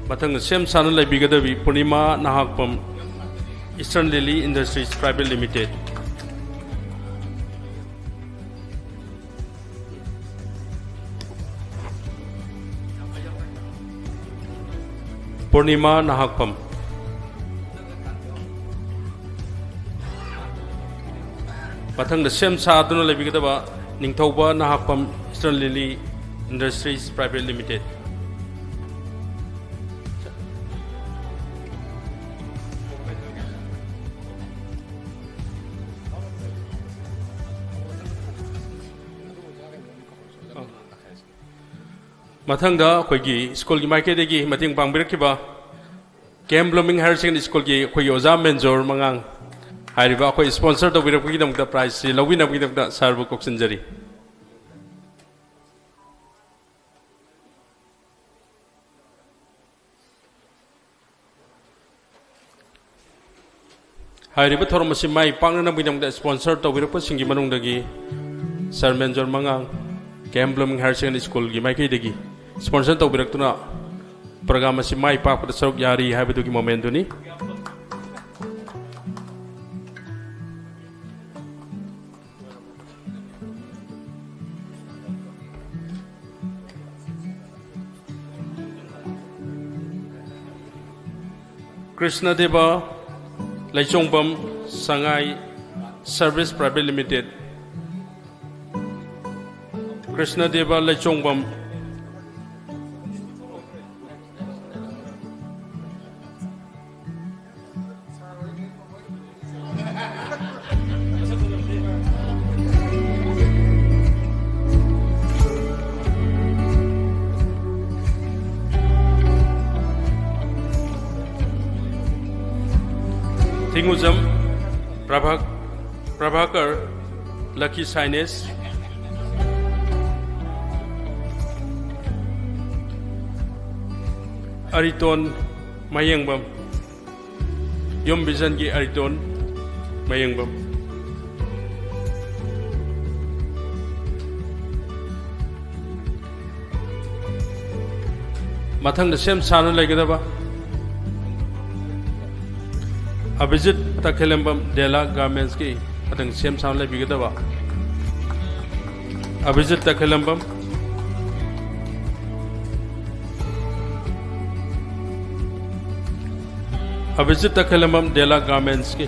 ꯃꯊꯪꯗ ꯁꯦꯝ ꯁꯥꯗꯨꯅ ꯂꯩꯕꯤꯒꯗꯕꯤ ꯄꯨꯔꯅꯤꯃꯥ Nahakpam, Eastern Lily Industries Private Limited꯫ ꯄꯨꯔꯅꯤꯃꯥ ꯅꯍꯥꯛꯄꯝ꯫ ꯃꯊꯪꯗ ꯁꯦꯝ ꯁꯥꯗꯨꯅ ꯂꯩꯕꯤꯒꯗꯕ ꯅꯤꯡꯊꯧꯕ Nahakpam, Eastern Lily Industries Private Limited꯫ ꯃꯊꯪꯗ ꯑꯩꯈꯣꯏꯒꯤ ꯁ꯭ꯀꯨꯜꯒꯤ ꯃꯥꯏꯀꯩꯗꯒꯤ ꯃꯇꯦꯡ ꯄꯥꯡꯕꯤꯔꯛꯈꯤꯕ ꯀꯦ ꯑꯦꯝ ꯕ꯭ꯂꯨꯃꯤꯡ ꯍꯥꯌꯔ ꯁꯦꯀꯦꯟꯗꯔꯤ ꯁ꯭ꯀꯨꯜꯒꯤ ꯑꯩꯈꯣꯏꯒꯤ ꯑꯣꯖꯥ ꯃꯦꯟꯖꯣꯔ ꯃꯉꯥꯡ ꯍꯥꯏꯔꯤꯕ ꯑꯩꯈꯣꯏ ꯁ꯭ꯄꯣꯟꯁꯔ ꯇꯧꯕꯤꯔꯛꯄꯒꯤꯗꯃꯛꯇ, ꯄ꯭ꯔꯥꯏꯖꯁꯤ ꯂꯧꯕꯤꯅꯕꯒꯤꯗꯃꯛꯇ ꯁꯥꯔꯕꯨ ꯀꯧꯁꯤꯟꯖꯔꯤ꯫ ꯍꯥꯏꯔꯤꯕ ꯊꯧꯔꯝ ꯑꯁꯤ ꯃꯥꯏ ꯄꯥꯛꯅꯅꯕꯒꯤꯗꯃꯛꯇ ꯁ꯭ꯄꯣꯟꯁꯔ ꯇꯧꯕꯤꯔꯛꯄꯁꯤꯡꯒꯤ ꯃꯅꯨꯡꯗꯒꯤ ꯁꯥꯔ ꯃꯦꯟꯖꯣꯔ ꯃꯉꯥꯡ, ꯀꯦ ꯑꯦꯝ ꯕ꯭ꯂꯨꯃꯤꯡ ꯍꯥꯌꯔ ꯁꯦꯀꯦꯟꯗꯔꯤ ꯁ꯭ꯀꯨꯜꯒꯤ ꯃꯥꯏꯀꯩꯗꯒꯤ ꯁ꯭ꯄꯣꯟꯁꯔ ꯇꯧꯕꯤꯔꯛꯇꯨꯅ ꯄ꯭ꯔꯣꯒ꯭ꯔꯥꯝ ꯑꯁꯤ ꯃꯥꯏ ꯄꯥꯛꯄꯗ ꯁꯔꯨꯛ ꯌꯥꯔꯤ ꯍꯥꯏꯕꯗꯨꯒꯤ ꯃꯣꯃꯦꯟꯗꯨꯅꯤ꯫ ꯀ꯭ꯔꯤꯁꯅꯗꯦꯕ ꯂꯩꯆꯣꯡꯕꯝ, ꯁꯉꯥꯏ service private limited. ꯀ꯭ꯔꯤꯁꯅꯗꯦꯕ ꯂꯩꯆꯣꯡꯕꯝ꯫ ꯊꯤꯡꯉꯨꯖꯝ Prabha-, Prabhakar, ꯂꯛꯀꯤ ꯁꯥꯏꯅꯦꯁ꯫ ꯑꯔꯤꯇꯣꯟ ꯃꯌꯦꯡꯕꯝ꯫ ꯌꯨꯝ ꯚꯤꯖꯟꯒꯤ ꯑꯔꯤꯇꯣꯟ ꯃꯌꯦꯡꯕꯝ꯫ ꯃꯊꯪꯗ ꯁꯦꯝ ꯁꯥꯗꯨꯅ ꯂꯩꯒꯗꯕ ꯑꯚꯤꯖꯤꯠ ꯇꯈꯦꯂꯝꯕꯝ, ꯗꯦꯂꯥ ꯒꯥꯔꯃꯦꯟꯁꯀꯤ꯫ ꯃꯊꯪ ꯁꯦꯝ ꯁꯥꯗꯨꯅ ꯂꯩꯕꯤꯒꯗꯕ ꯑꯚꯤꯖꯤꯠ ꯇꯈꯦꯂꯝꯕꯝ, ꯑꯚꯤꯖꯤꯠ ꯇꯈꯦꯂꯝꯕꯝ, ꯗꯦꯂꯥ ꯒꯥꯔꯃꯦꯟꯁꯀꯤ꯫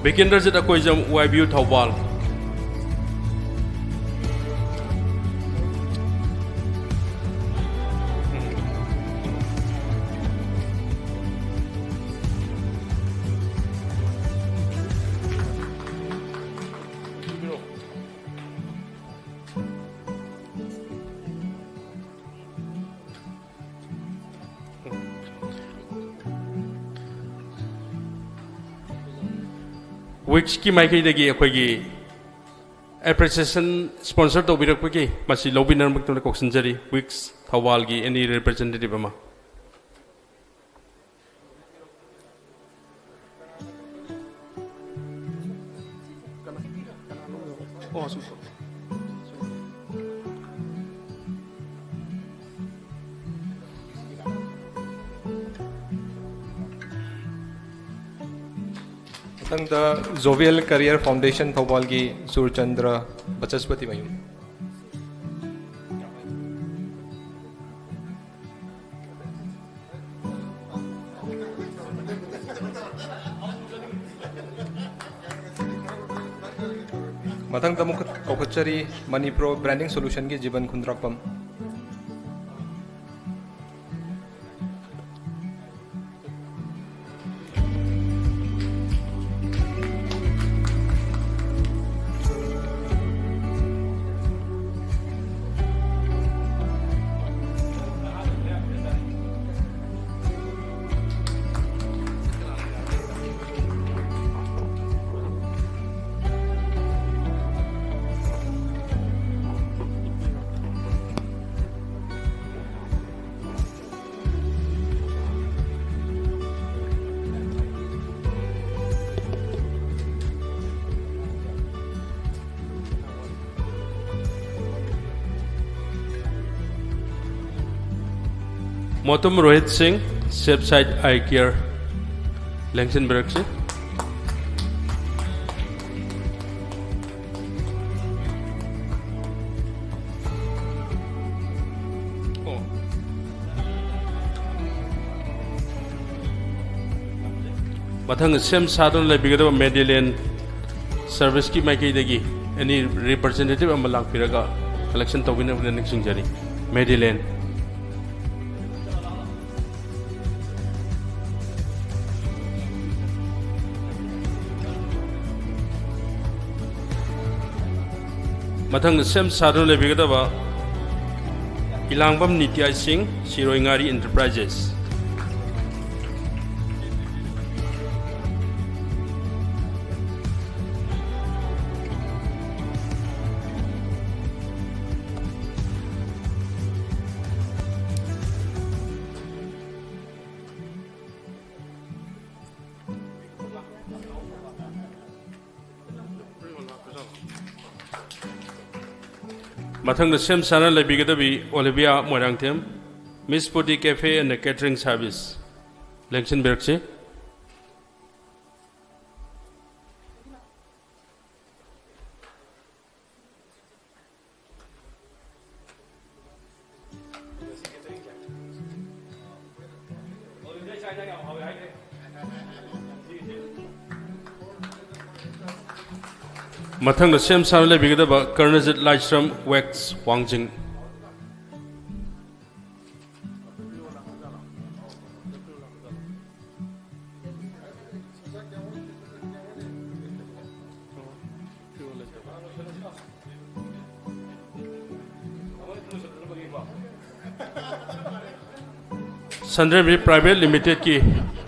ꯕꯤꯀꯦꯟꯗ꯭ꯔꯖꯤꯠ Akoijam, Y B U, Thoubal. ꯋꯤꯛꯁꯀꯤ ꯃꯥꯏꯀꯩꯗꯒꯤ ꯑꯩꯈꯣꯏꯒꯤ ꯑꯦꯄ꯭ꯔꯤꯁꯤꯌꯦꯁꯟ ꯁ꯭ꯄꯣꯟꯁꯔ ꯇꯧꯕꯤꯔꯛꯄꯒꯤ ꯃꯁꯤ ꯂꯧꯕꯤꯅꯕꯒꯤꯗꯃꯛ ꯀꯧꯁꯤꯟꯖꯔꯤ, ꯋꯤꯛꯁ ꯊꯧꯕꯥꯜꯒꯤ ꯑꯦꯅꯤ ꯔꯤꯄ꯭ꯔꯖꯦꯟꯇꯦꯇꯤꯚ ꯑꯃ꯫ ꯃꯊꯪꯗ ꯖꯣꯕꯤꯌꯦꯜ ꯀꯔꯤꯌꯔ ꯐꯥꯎꯟꯗꯦꯁꯟ ꯊꯧꯕꯥꯜꯒꯤ ꯁꯨꯔꯆꯟꯗ꯭ꯔ ꯕꯆꯁꯄꯇꯤ ꯃꯌꯨꯝ꯫ ꯃꯊꯪꯗ ꯑꯃꯨꯛ ꯀꯧꯈꯠꯆꯔꯤ ꯃꯅꯤꯄ꯭ꯔꯣ ꯕ꯭ꯔꯥꯟꯗꯤꯡ ꯁꯣꯂꯨꯁꯟꯒꯤ ꯖꯤꯕꯟ ꯈꯨꯟꯗ꯭ꯔꯥꯛꯄꯝ꯫ ꯃꯣꯇꯨꯝ ꯔꯣꯍꯤꯠ ꯁꯤꯡ, ꯁꯦꯞ ꯁꯥꯏꯠ ꯑꯥꯏ ꯀꯤꯌꯔ, ꯂꯦꯡꯁꯤꯟꯕꯤꯔꯛꯁꯤ꯫ ꯃꯊꯪ ꯁꯦꯝ ꯁꯥꯗꯨꯅ ꯂꯩꯕꯤꯒꯗꯕ ꯃꯦꯗꯤꯂꯦꯟ ꯁꯔꯚꯤꯁꯀꯤ ꯃꯥꯏꯀꯩꯗꯒꯤ ꯑꯦꯅꯤ ꯔꯤꯄ꯭ꯔꯖꯦꯟꯇꯦꯇꯤꯚ ꯑꯃ ꯂꯥꯛꯄꯤꯔꯒ ꯀꯂꯦꯛꯁꯟ ꯇꯧꯕꯤꯅꯕ ꯅꯤꯡꯁꯤꯡꯖꯔꯤ꯫ ꯃꯦꯗꯤꯂꯦꯟ꯫ ꯃꯊꯪꯗ ꯁꯦꯝ ꯁꯥꯗꯨꯅ ꯂꯩꯕꯤꯒꯗꯕ ꯏꯂꯥꯡꯕꯝ ꯅꯤꯇ꯭ꯌꯥ ꯁꯤꯡ, ꯁꯤꯔꯣꯏ ꯉꯥꯔꯤ ꯏꯟꯇꯔꯄ꯭ꯔꯥꯏꯖꯦꯁ꯫ ꯃꯊꯪꯗ ꯁꯦꯝ ꯁꯥꯅ ꯂꯩꯕꯤꯒꯗꯕꯤ Olivia Moirangthem, miss Puti cafe and catering service, ꯂꯦꯡꯁꯤꯟꯕꯤꯔꯛꯁꯤ꯫ ꯃꯊꯪꯗ ꯁꯦꯝ ꯁꯥꯅ ꯂꯩꯕꯤꯒꯗꯕ ꯀꯔꯅꯖꯤꯠ ꯂꯥꯏꯁ꯭ꯔꯝ ꯋꯦꯛꯁ ꯋꯥꯡꯖꯤꯡ꯫ ꯁꯟꯗ꯭ꯔꯦꯝꯕꯤ ꯄ꯭ꯔꯥꯏꯚꯦꯠ ꯂꯤꯃꯤꯇꯦꯠꯀꯤ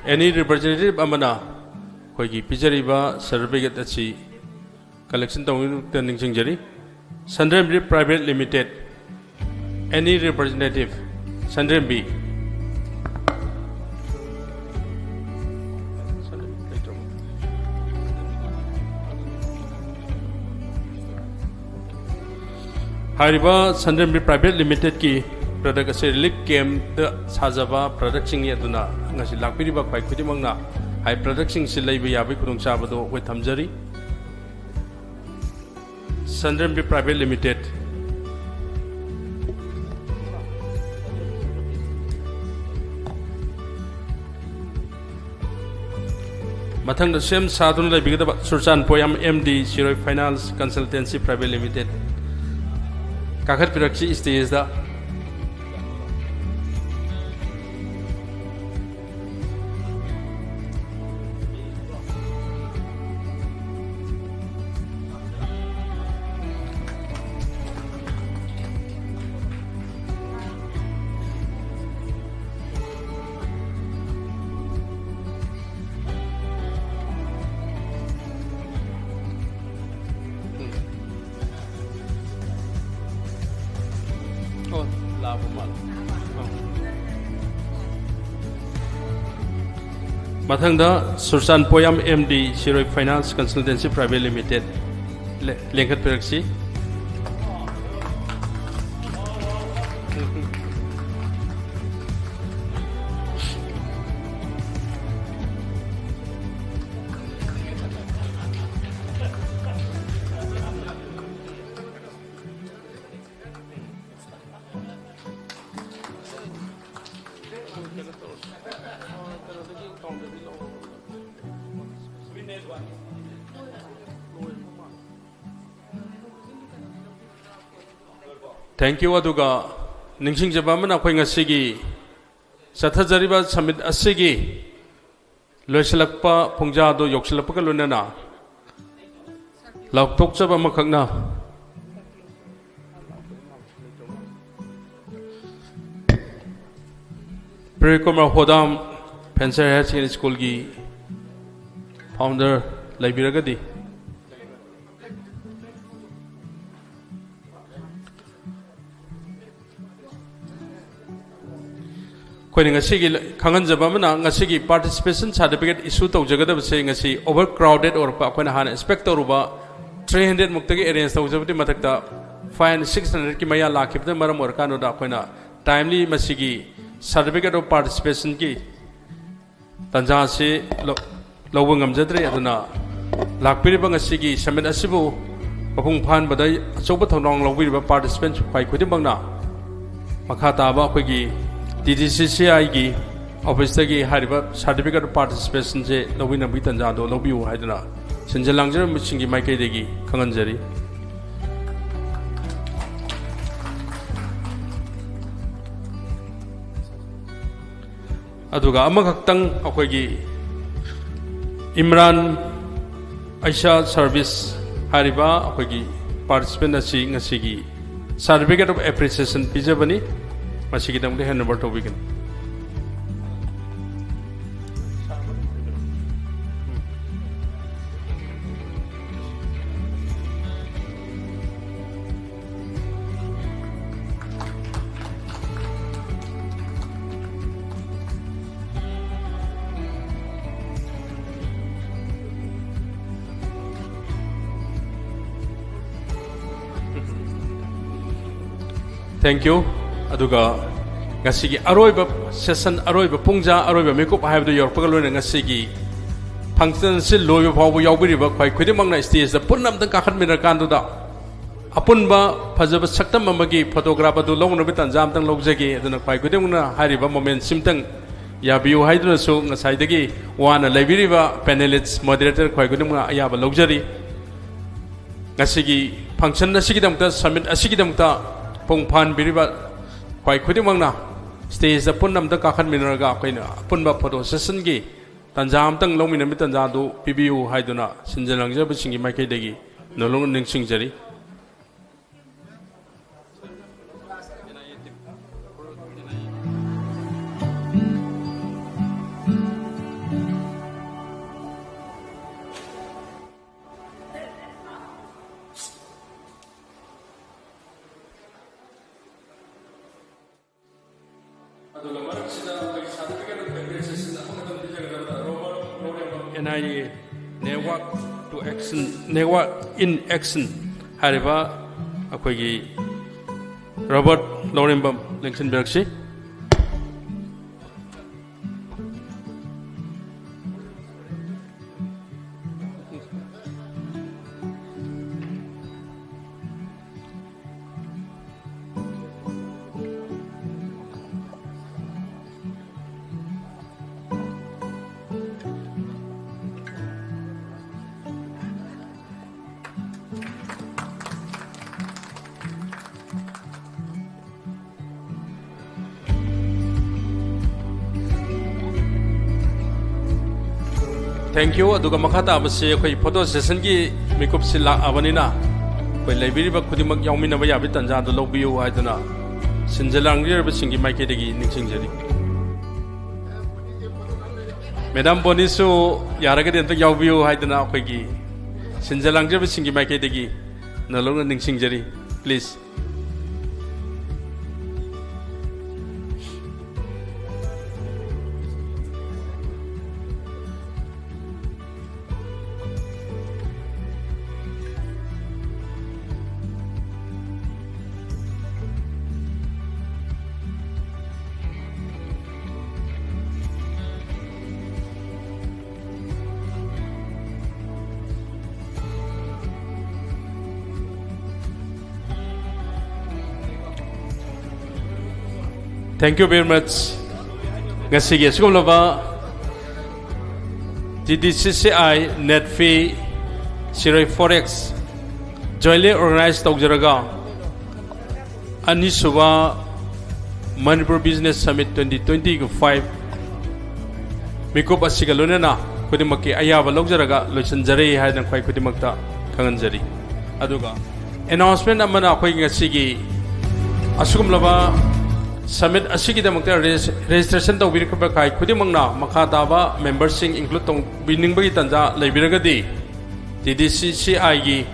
ꯑꯦꯅꯤ ꯔꯤꯄ꯭ꯔꯖꯦꯟꯇꯦꯇꯤꯚ ꯑꯃꯅ ꯑꯩꯈꯣꯏꯒꯤ ꯄꯤꯖꯔꯤꯕ ꯁꯥꯔꯇꯤꯐꯤꯀꯦꯠ ꯑꯁꯤ ꯀꯂꯦꯛꯁꯟ ꯇꯧꯅꯕ ꯅꯤꯡꯁꯤꯡꯖꯔꯤ꯫ Sundrembi private limited, any representative, Sundrembi. ꯍꯥꯏꯔꯤꯕ ꯁꯟꯗ꯭ꯔꯦꯝꯕꯤ ꯄ꯭ꯔꯥꯏꯚꯦꯠ ꯂꯤꯃꯤꯇꯦꯠꯀꯤ ꯄ꯭ꯔꯗꯛ ꯑꯁꯤ ꯔꯤꯂꯤꯐ ꯀꯦꯝꯞꯇ ꯁꯥꯖꯕ ꯄ꯭ꯔꯗꯛꯁꯤꯡꯅꯤ꯫ ꯑꯗꯨꯅ ꯉꯁꯤ ꯂꯥꯛꯄꯤꯔꯤꯕ ꯈ꯭ꯋꯥꯏ ꯈꯨꯗꯤꯡꯃꯛꯅ ꯍꯥꯏ ꯄ꯭ꯔꯗꯛꯁꯤꯡꯁꯤ ꯂꯩꯕ ꯌꯥꯕꯒꯤ ꯈꯨꯗꯣꯡꯆꯥꯕꯗꯨ ꯑꯩꯈꯣꯏ ꯊꯝꯖꯔꯤ꯫ Sandrembi private limited. ꯃꯊꯪꯗ ꯁꯦꯝ ꯁꯥꯗꯨꯅ ꯂꯩꯕꯤꯒꯗꯕ ꯆꯨꯔꯆꯥꯟꯄꯨꯔ ꯑꯦꯝ ꯗꯤ ꯁꯤꯔꯣꯏ ꯐꯥꯏꯅꯥꯟꯁ ꯀꯟꯁꯜꯇꯦꯟꯁꯤ ꯄ꯭ꯔꯥꯏꯚꯦꯠ ꯂꯤꯃꯤꯇꯦꯠ ꯀꯥꯈꯠꯄꯤꯔꯛꯁꯤ ꯁ꯭ꯇꯦꯖꯇ꯫ ꯑꯣ, ꯂꯥꯛꯄ ꯃꯥꯜꯂꯦ꯫ ꯑꯣ꯫ ꯃꯊꯪꯗ ꯁꯨꯔꯆꯥꯟꯄꯨꯔ ꯑꯦꯝ ꯗꯤ ꯁꯤꯔꯣꯏ ꯐꯥꯏꯅꯥꯟꯁ ꯀꯟꯁꯜꯇꯦꯟꯁꯤ ꯄ꯭ꯔꯥꯏꯚꯦꯠ ꯂꯤꯃꯤꯇꯦꯠ ꯂꯦ-, ꯂꯦꯡꯈꯠꯄꯤꯔꯛꯁꯤ꯫ Thank you꯫ ꯑꯗꯨꯒ ꯅꯤꯡꯁꯤꯡꯖꯕ ꯑꯃꯅ, ꯑꯩꯈꯣꯏ ꯉꯁꯤꯒꯤ ꯆꯠꯊꯖꯔꯤꯕ ꯁꯃꯤꯠ ꯑꯁꯤꯒꯤ ꯂꯣꯏꯁꯤꯜꯂꯛꯄ ꯄꯨꯡꯖꯥꯗꯨ ꯌꯧꯁꯤꯜꯂꯛꯄꯒ ꯂꯣꯏꯅꯅ ꯂꯥꯎꯊꯣꯛꯆꯕ ꯑꯃꯈꯛꯅ, ꯄ꯭ꯔꯦꯝ ꯀꯨꯃꯥꯔ ꯍꯣꯗꯥꯝ, ꯐꯦꯟꯁꯔ ꯍꯥꯌꯔ ꯁꯦꯀꯦꯟꯗꯔꯤ ꯁ꯭ꯀꯨꯜꯒꯤ ꯐꯥꯎꯟꯗꯔ ꯂꯩꯕꯤꯔꯒꯗꯤ꯫ ꯑꯩꯈꯣꯏꯅ ꯉꯁꯤꯒꯤ ꯈꯪꯍꯟꯖꯕ ꯑꯃꯅ, ꯉꯁꯤꯒꯤ participation certificate issue ꯇꯧꯖꯒꯗꯕꯁꯦ ꯉꯁꯤ over crowded ꯑꯣꯏꯔꯛꯄ, ꯑꯩꯈꯣꯏꯅ ꯍꯥꯟꯅ expect ꯇꯧꯔꯨꯕ three hundred ꯃꯨꯛꯇꯒꯤ arrange ꯇꯧꯖꯕꯗꯤ ꯃꯊꯛꯇ five hundred, six hundredꯀꯤ ꯃꯌꯥ ꯂꯥꯛꯈꯤꯕꯗꯨꯅ ꯃꯔꯝ ꯑꯣꯏꯔꯀꯥꯟꯗꯨꯗ ꯑꯩꯈꯣꯏꯅ timely ꯃꯁꯤꯒꯤ certificate of participation ꯒꯤ ꯇꯥꯟꯖꯥ ꯑꯁꯤ ꯂꯧ-, ꯂꯧꯕ ꯉꯝꯖꯗ꯭ꯔꯦ꯫ ꯑꯗꯨꯅ ꯂꯥꯛꯄꯤꯔꯤꯕ ꯉꯁꯤꯒꯤ summit ꯑꯁꯤꯕꯨ ꯃꯄꯨꯡ ꯐꯥꯍꯟꯕꯗ ꯑꯆꯧꯕ ꯊꯧꯗꯥꯡ ꯂꯧꯕꯤꯔꯤꯕ participant ꯈ꯭ꯋꯥꯏ ꯈꯨꯗꯤꯡꯃꯛꯅ ꯃꯈꯥ ꯇꯥꯕ ꯑꯩꯈꯣꯏꯒꯤ T D C C I ꯒꯤ office ꯇꯒꯤ ꯍꯥꯏꯔꯤꯕ certificate of participation ꯁꯦ ꯂꯧꯕꯤꯅꯕꯒꯤ ꯇꯥꯟꯖꯥꯗꯣ ꯂꯧꯕꯤꯌꯨ ꯍꯥꯏꯗꯨꯅ ꯁꯤꯟꯖ ꯂꯥꯡꯖꯔꯝꯕꯁꯤꯡꯒꯤ ꯃꯥꯏꯀꯩꯗꯒꯤ ꯈꯪꯍꯟꯖꯔꯤ꯫ ꯑꯗꯨꯒ ꯑꯃꯈꯛꯇꯪ ꯑꯩꯈꯣꯏꯒꯤ ꯏꯝꯔꯥꯟ ꯑꯩꯁꯥ ꯁꯔꯚꯤꯁ ꯍꯥꯏꯔꯤꯕ ꯑꯩꯈꯣꯏꯒꯤ participant ꯑꯁꯤ ꯉꯁꯤꯒꯤ certificate of appreciation ꯄꯤꯖꯕꯅꯤ꯫ ꯃꯁꯤꯒꯤꯗꯃꯛꯇ hand over ꯇꯧꯕꯤꯒꯅꯤ꯫ Thank you. ꯑꯗꯨꯒ ꯉꯁꯤꯒꯤ ꯑꯔꯣꯏꯕ session, ꯑꯔꯣꯏꯕ ꯄꯨꯡꯖꯥ, ꯑꯔꯣꯏꯕ ꯃꯤꯀꯨꯞ ꯍꯥꯏꯕꯗꯨ ꯌꯧꯔꯛꯄꯒ ꯂꯣꯏꯅꯅ ꯉꯁꯤꯒꯤ function ꯑꯁꯤ ꯂꯣꯏꯕ ꯐꯥꯎꯕ ꯌꯥꯎꯕꯤꯔꯤꯕ ꯈ꯭ꯋꯥꯏ ꯈꯨꯗꯤꯡꯃꯛꯅ stage ꯇ ꯄꯨꯟꯅ ꯑꯝꯇꯪ ꯀꯥꯈꯠꯃꯤꯟꯅꯔꯀꯥꯟꯗꯨꯗ ꯑꯄꯨꯟꯕ ꯐꯖꯕ ꯁꯛꯇꯝ ꯑꯃꯒꯤ photograph ꯑꯗꯨ ꯂꯧꯅꯕ ꯇꯥꯟꯖꯥ ꯑꯃꯇꯪ ꯂꯧꯖꯒꯦ꯫ ꯑꯗꯨꯅ ꯈ꯭ꯋꯥꯏ ꯈꯨꯗꯤꯡꯃꯛꯅ ꯍꯥꯏꯔꯤꯕ moment ꯁꯤꯝꯇꯪ ꯌꯥꯕꯤꯌꯨ ꯍꯥꯏꯗꯨꯅꯁꯨ ꯉꯁꯥꯏꯗꯒꯤ ꯋꯥꯅ ꯂꯩꯕꯤꯔꯤꯕ panelist, moderator ꯈ꯭ꯋꯥꯏ ꯈꯨꯗꯤꯡꯃꯛꯅ ꯑꯌꯥꯕ ꯂꯧꯖꯔꯤ꯫ ꯉꯁꯤꯒꯤ function ꯑꯁꯤꯒꯤꯗꯃꯛꯇ, summit ꯑꯁꯤꯒꯤꯗꯃꯛꯇ ꯄꯨꯡ ꯐꯥꯍꯟꯕꯤꯔꯤꯕ ꯈ꯭ꯋꯥꯏ ꯈꯨꯗꯤꯡꯃꯛꯅ stage ꯇ ꯄꯨꯟꯅ ꯑꯝꯇ ꯀꯥꯈꯠꯃꯤꯟꯅꯔꯒ ꯑꯩꯈꯣꯏꯅ ꯑꯄꯨꯟꯕ photo session ꯒꯤ ꯇꯥꯟꯖꯥ ꯑꯃꯇꯪ ꯂꯧꯃꯤꯟꯅꯕꯒꯤ ꯇꯥꯟꯖꯥ ꯑꯗꯨ ꯄꯤꯕꯤꯌꯨ ꯍꯥꯏꯗꯨꯅ ꯁꯤꯟꯖ ꯂꯥꯡꯖꯕꯁꯤꯡꯒꯤ ꯃꯥꯏꯀꯩꯗꯒꯤ ꯅꯣꯂꯨꯛꯅ ꯅꯤꯡꯁꯤꯡꯖꯔꯤ꯫ ꯑꯗꯨꯒ ꯃꯔꯛꯁꯤꯗ ꯑꯩꯈꯣꯏꯒꯤ certificate of appreciation ꯑꯃꯈꯛꯇꯪ ꯄꯤꯖꯒꯗꯕꯗ Robert Lorenbam, N I A, Network to Action, Network in Action ꯍꯥꯏꯔꯤꯕ ꯑꯩꯈꯣꯏꯒꯤ ꯔꯣꯕꯔꯠ ꯂꯧꯔꯦꯝꯕꯝ ꯂꯦꯡꯁꯤꯟꯕꯤꯔꯛꯁꯤ꯫ Thank you. ꯑꯗꯨꯒ ꯃꯈꯥ ꯇꯥꯕꯁꯤ ꯑꯩꯈꯣꯏ photo sessionꯒꯤ ꯃꯤꯀꯨꯞꯁꯤ ꯂꯥꯛꯑꯕꯅꯤꯅ ꯑꯩꯈꯣꯏ ꯂꯩꯕꯤꯔꯤꯕ ꯈꯨꯗꯤꯡꯃꯛ ꯌꯥꯎꯃꯤꯟꯅꯕ ꯌꯥꯕꯒꯤ ꯇꯥꯟꯖꯥ ꯑꯗꯨ ꯂꯧꯕꯤꯌꯨ ꯍꯥꯏꯗꯨꯅ ꯁꯤꯟꯖ ꯂꯥꯡꯖꯔꯕꯁꯤꯡꯒꯤ ꯃꯥꯏꯀꯩꯗꯒꯤ ꯅꯤꯡꯁꯤꯡꯖꯔꯤ꯫ Madam ꯕꯣꯅꯤꯁꯨ ꯌꯥꯔꯒꯗꯤ ꯑꯝꯇ ꯌꯥꯎꯕꯤꯌꯨ ꯍꯥꯏꯗꯨꯅ ꯑꯩꯈꯣꯏꯒꯤ ꯁꯤꯟꯖ ꯂꯥꯡꯖꯕꯁꯤꯡꯒꯤ ꯃꯥꯏꯀꯩꯗꯒꯤ ꯅꯧꯂꯧꯅ ꯅꯤꯡꯁꯤꯡꯖꯔꯤ꯫ Please. Thank you very much. ꯉꯁꯤꯒꯤ ꯑꯁꯤꯒꯨꯝꯂꯕ T D C C I, NEDFI, Shirui Forex jointly organize ꯇꯧꯖꯔꯒ ꯑꯅꯤꯁꯨꯕ Manipur Business Summit twenty twenty-five ꯃꯤꯀꯨꯞ ꯑꯁꯤꯒ ꯂꯣꯏꯅꯅ ꯈꯨꯗꯤꯡꯃꯛꯀꯤ ꯑꯌꯥꯕ ꯂꯧꯖꯔꯒ ꯂꯣꯏꯁꯤꯟꯖꯔꯦ ꯍꯥꯏꯗꯅ ꯈ꯭ꯋꯥꯏ ꯈꯨꯗꯤꯡꯃꯛꯇ ꯈꯪꯍꯟꯖꯔꯤ꯫ ꯑꯗꯨꯒ announcement ꯑꯃꯅ ꯑꯩꯈꯣꯏꯒꯤ ꯉꯁꯤꯒꯤ ꯑꯁꯤꯒꯨꯝꯂꯕ summit ꯑꯁꯤꯒꯤꯗꯃꯛꯇ ꯔꯦꯖꯤꯁ-, registration ꯇꯧꯕꯤꯔꯛꯈꯤꯕ ꯈꯥꯏ ꯈꯨꯗꯤꯡꯃꯛꯅ ꯃꯈꯥ ꯇꯥꯕ memberꯁꯤꯡ include ꯇꯧꯕꯤꯅꯤꯡꯕꯒꯤ ꯇꯥꯟꯖꯥ ꯂꯩꯕꯤꯔꯒꯗꯤ T D C C Iꯒꯤ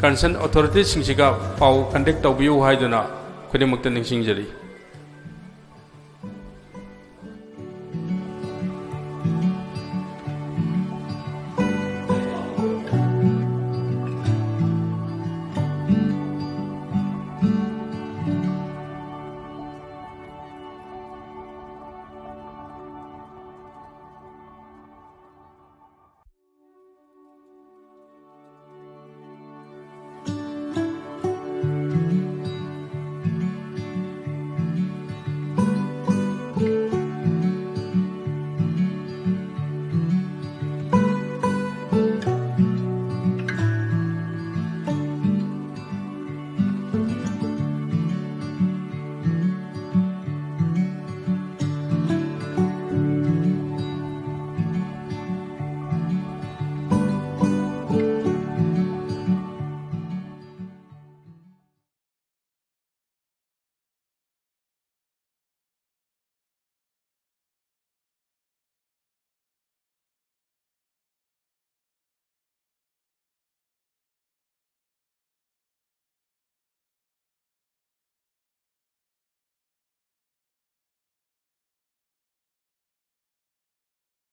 concern authorityꯁꯤꯡꯁꯤꯒ ꯄꯥꯎ contact ꯇꯧꯕꯤꯌꯨ ꯍꯥꯏꯗꯨꯅ ꯈꯨꯗꯤꯡꯃꯛꯇ ꯅꯤꯡꯁꯤꯡꯖꯔꯤ꯫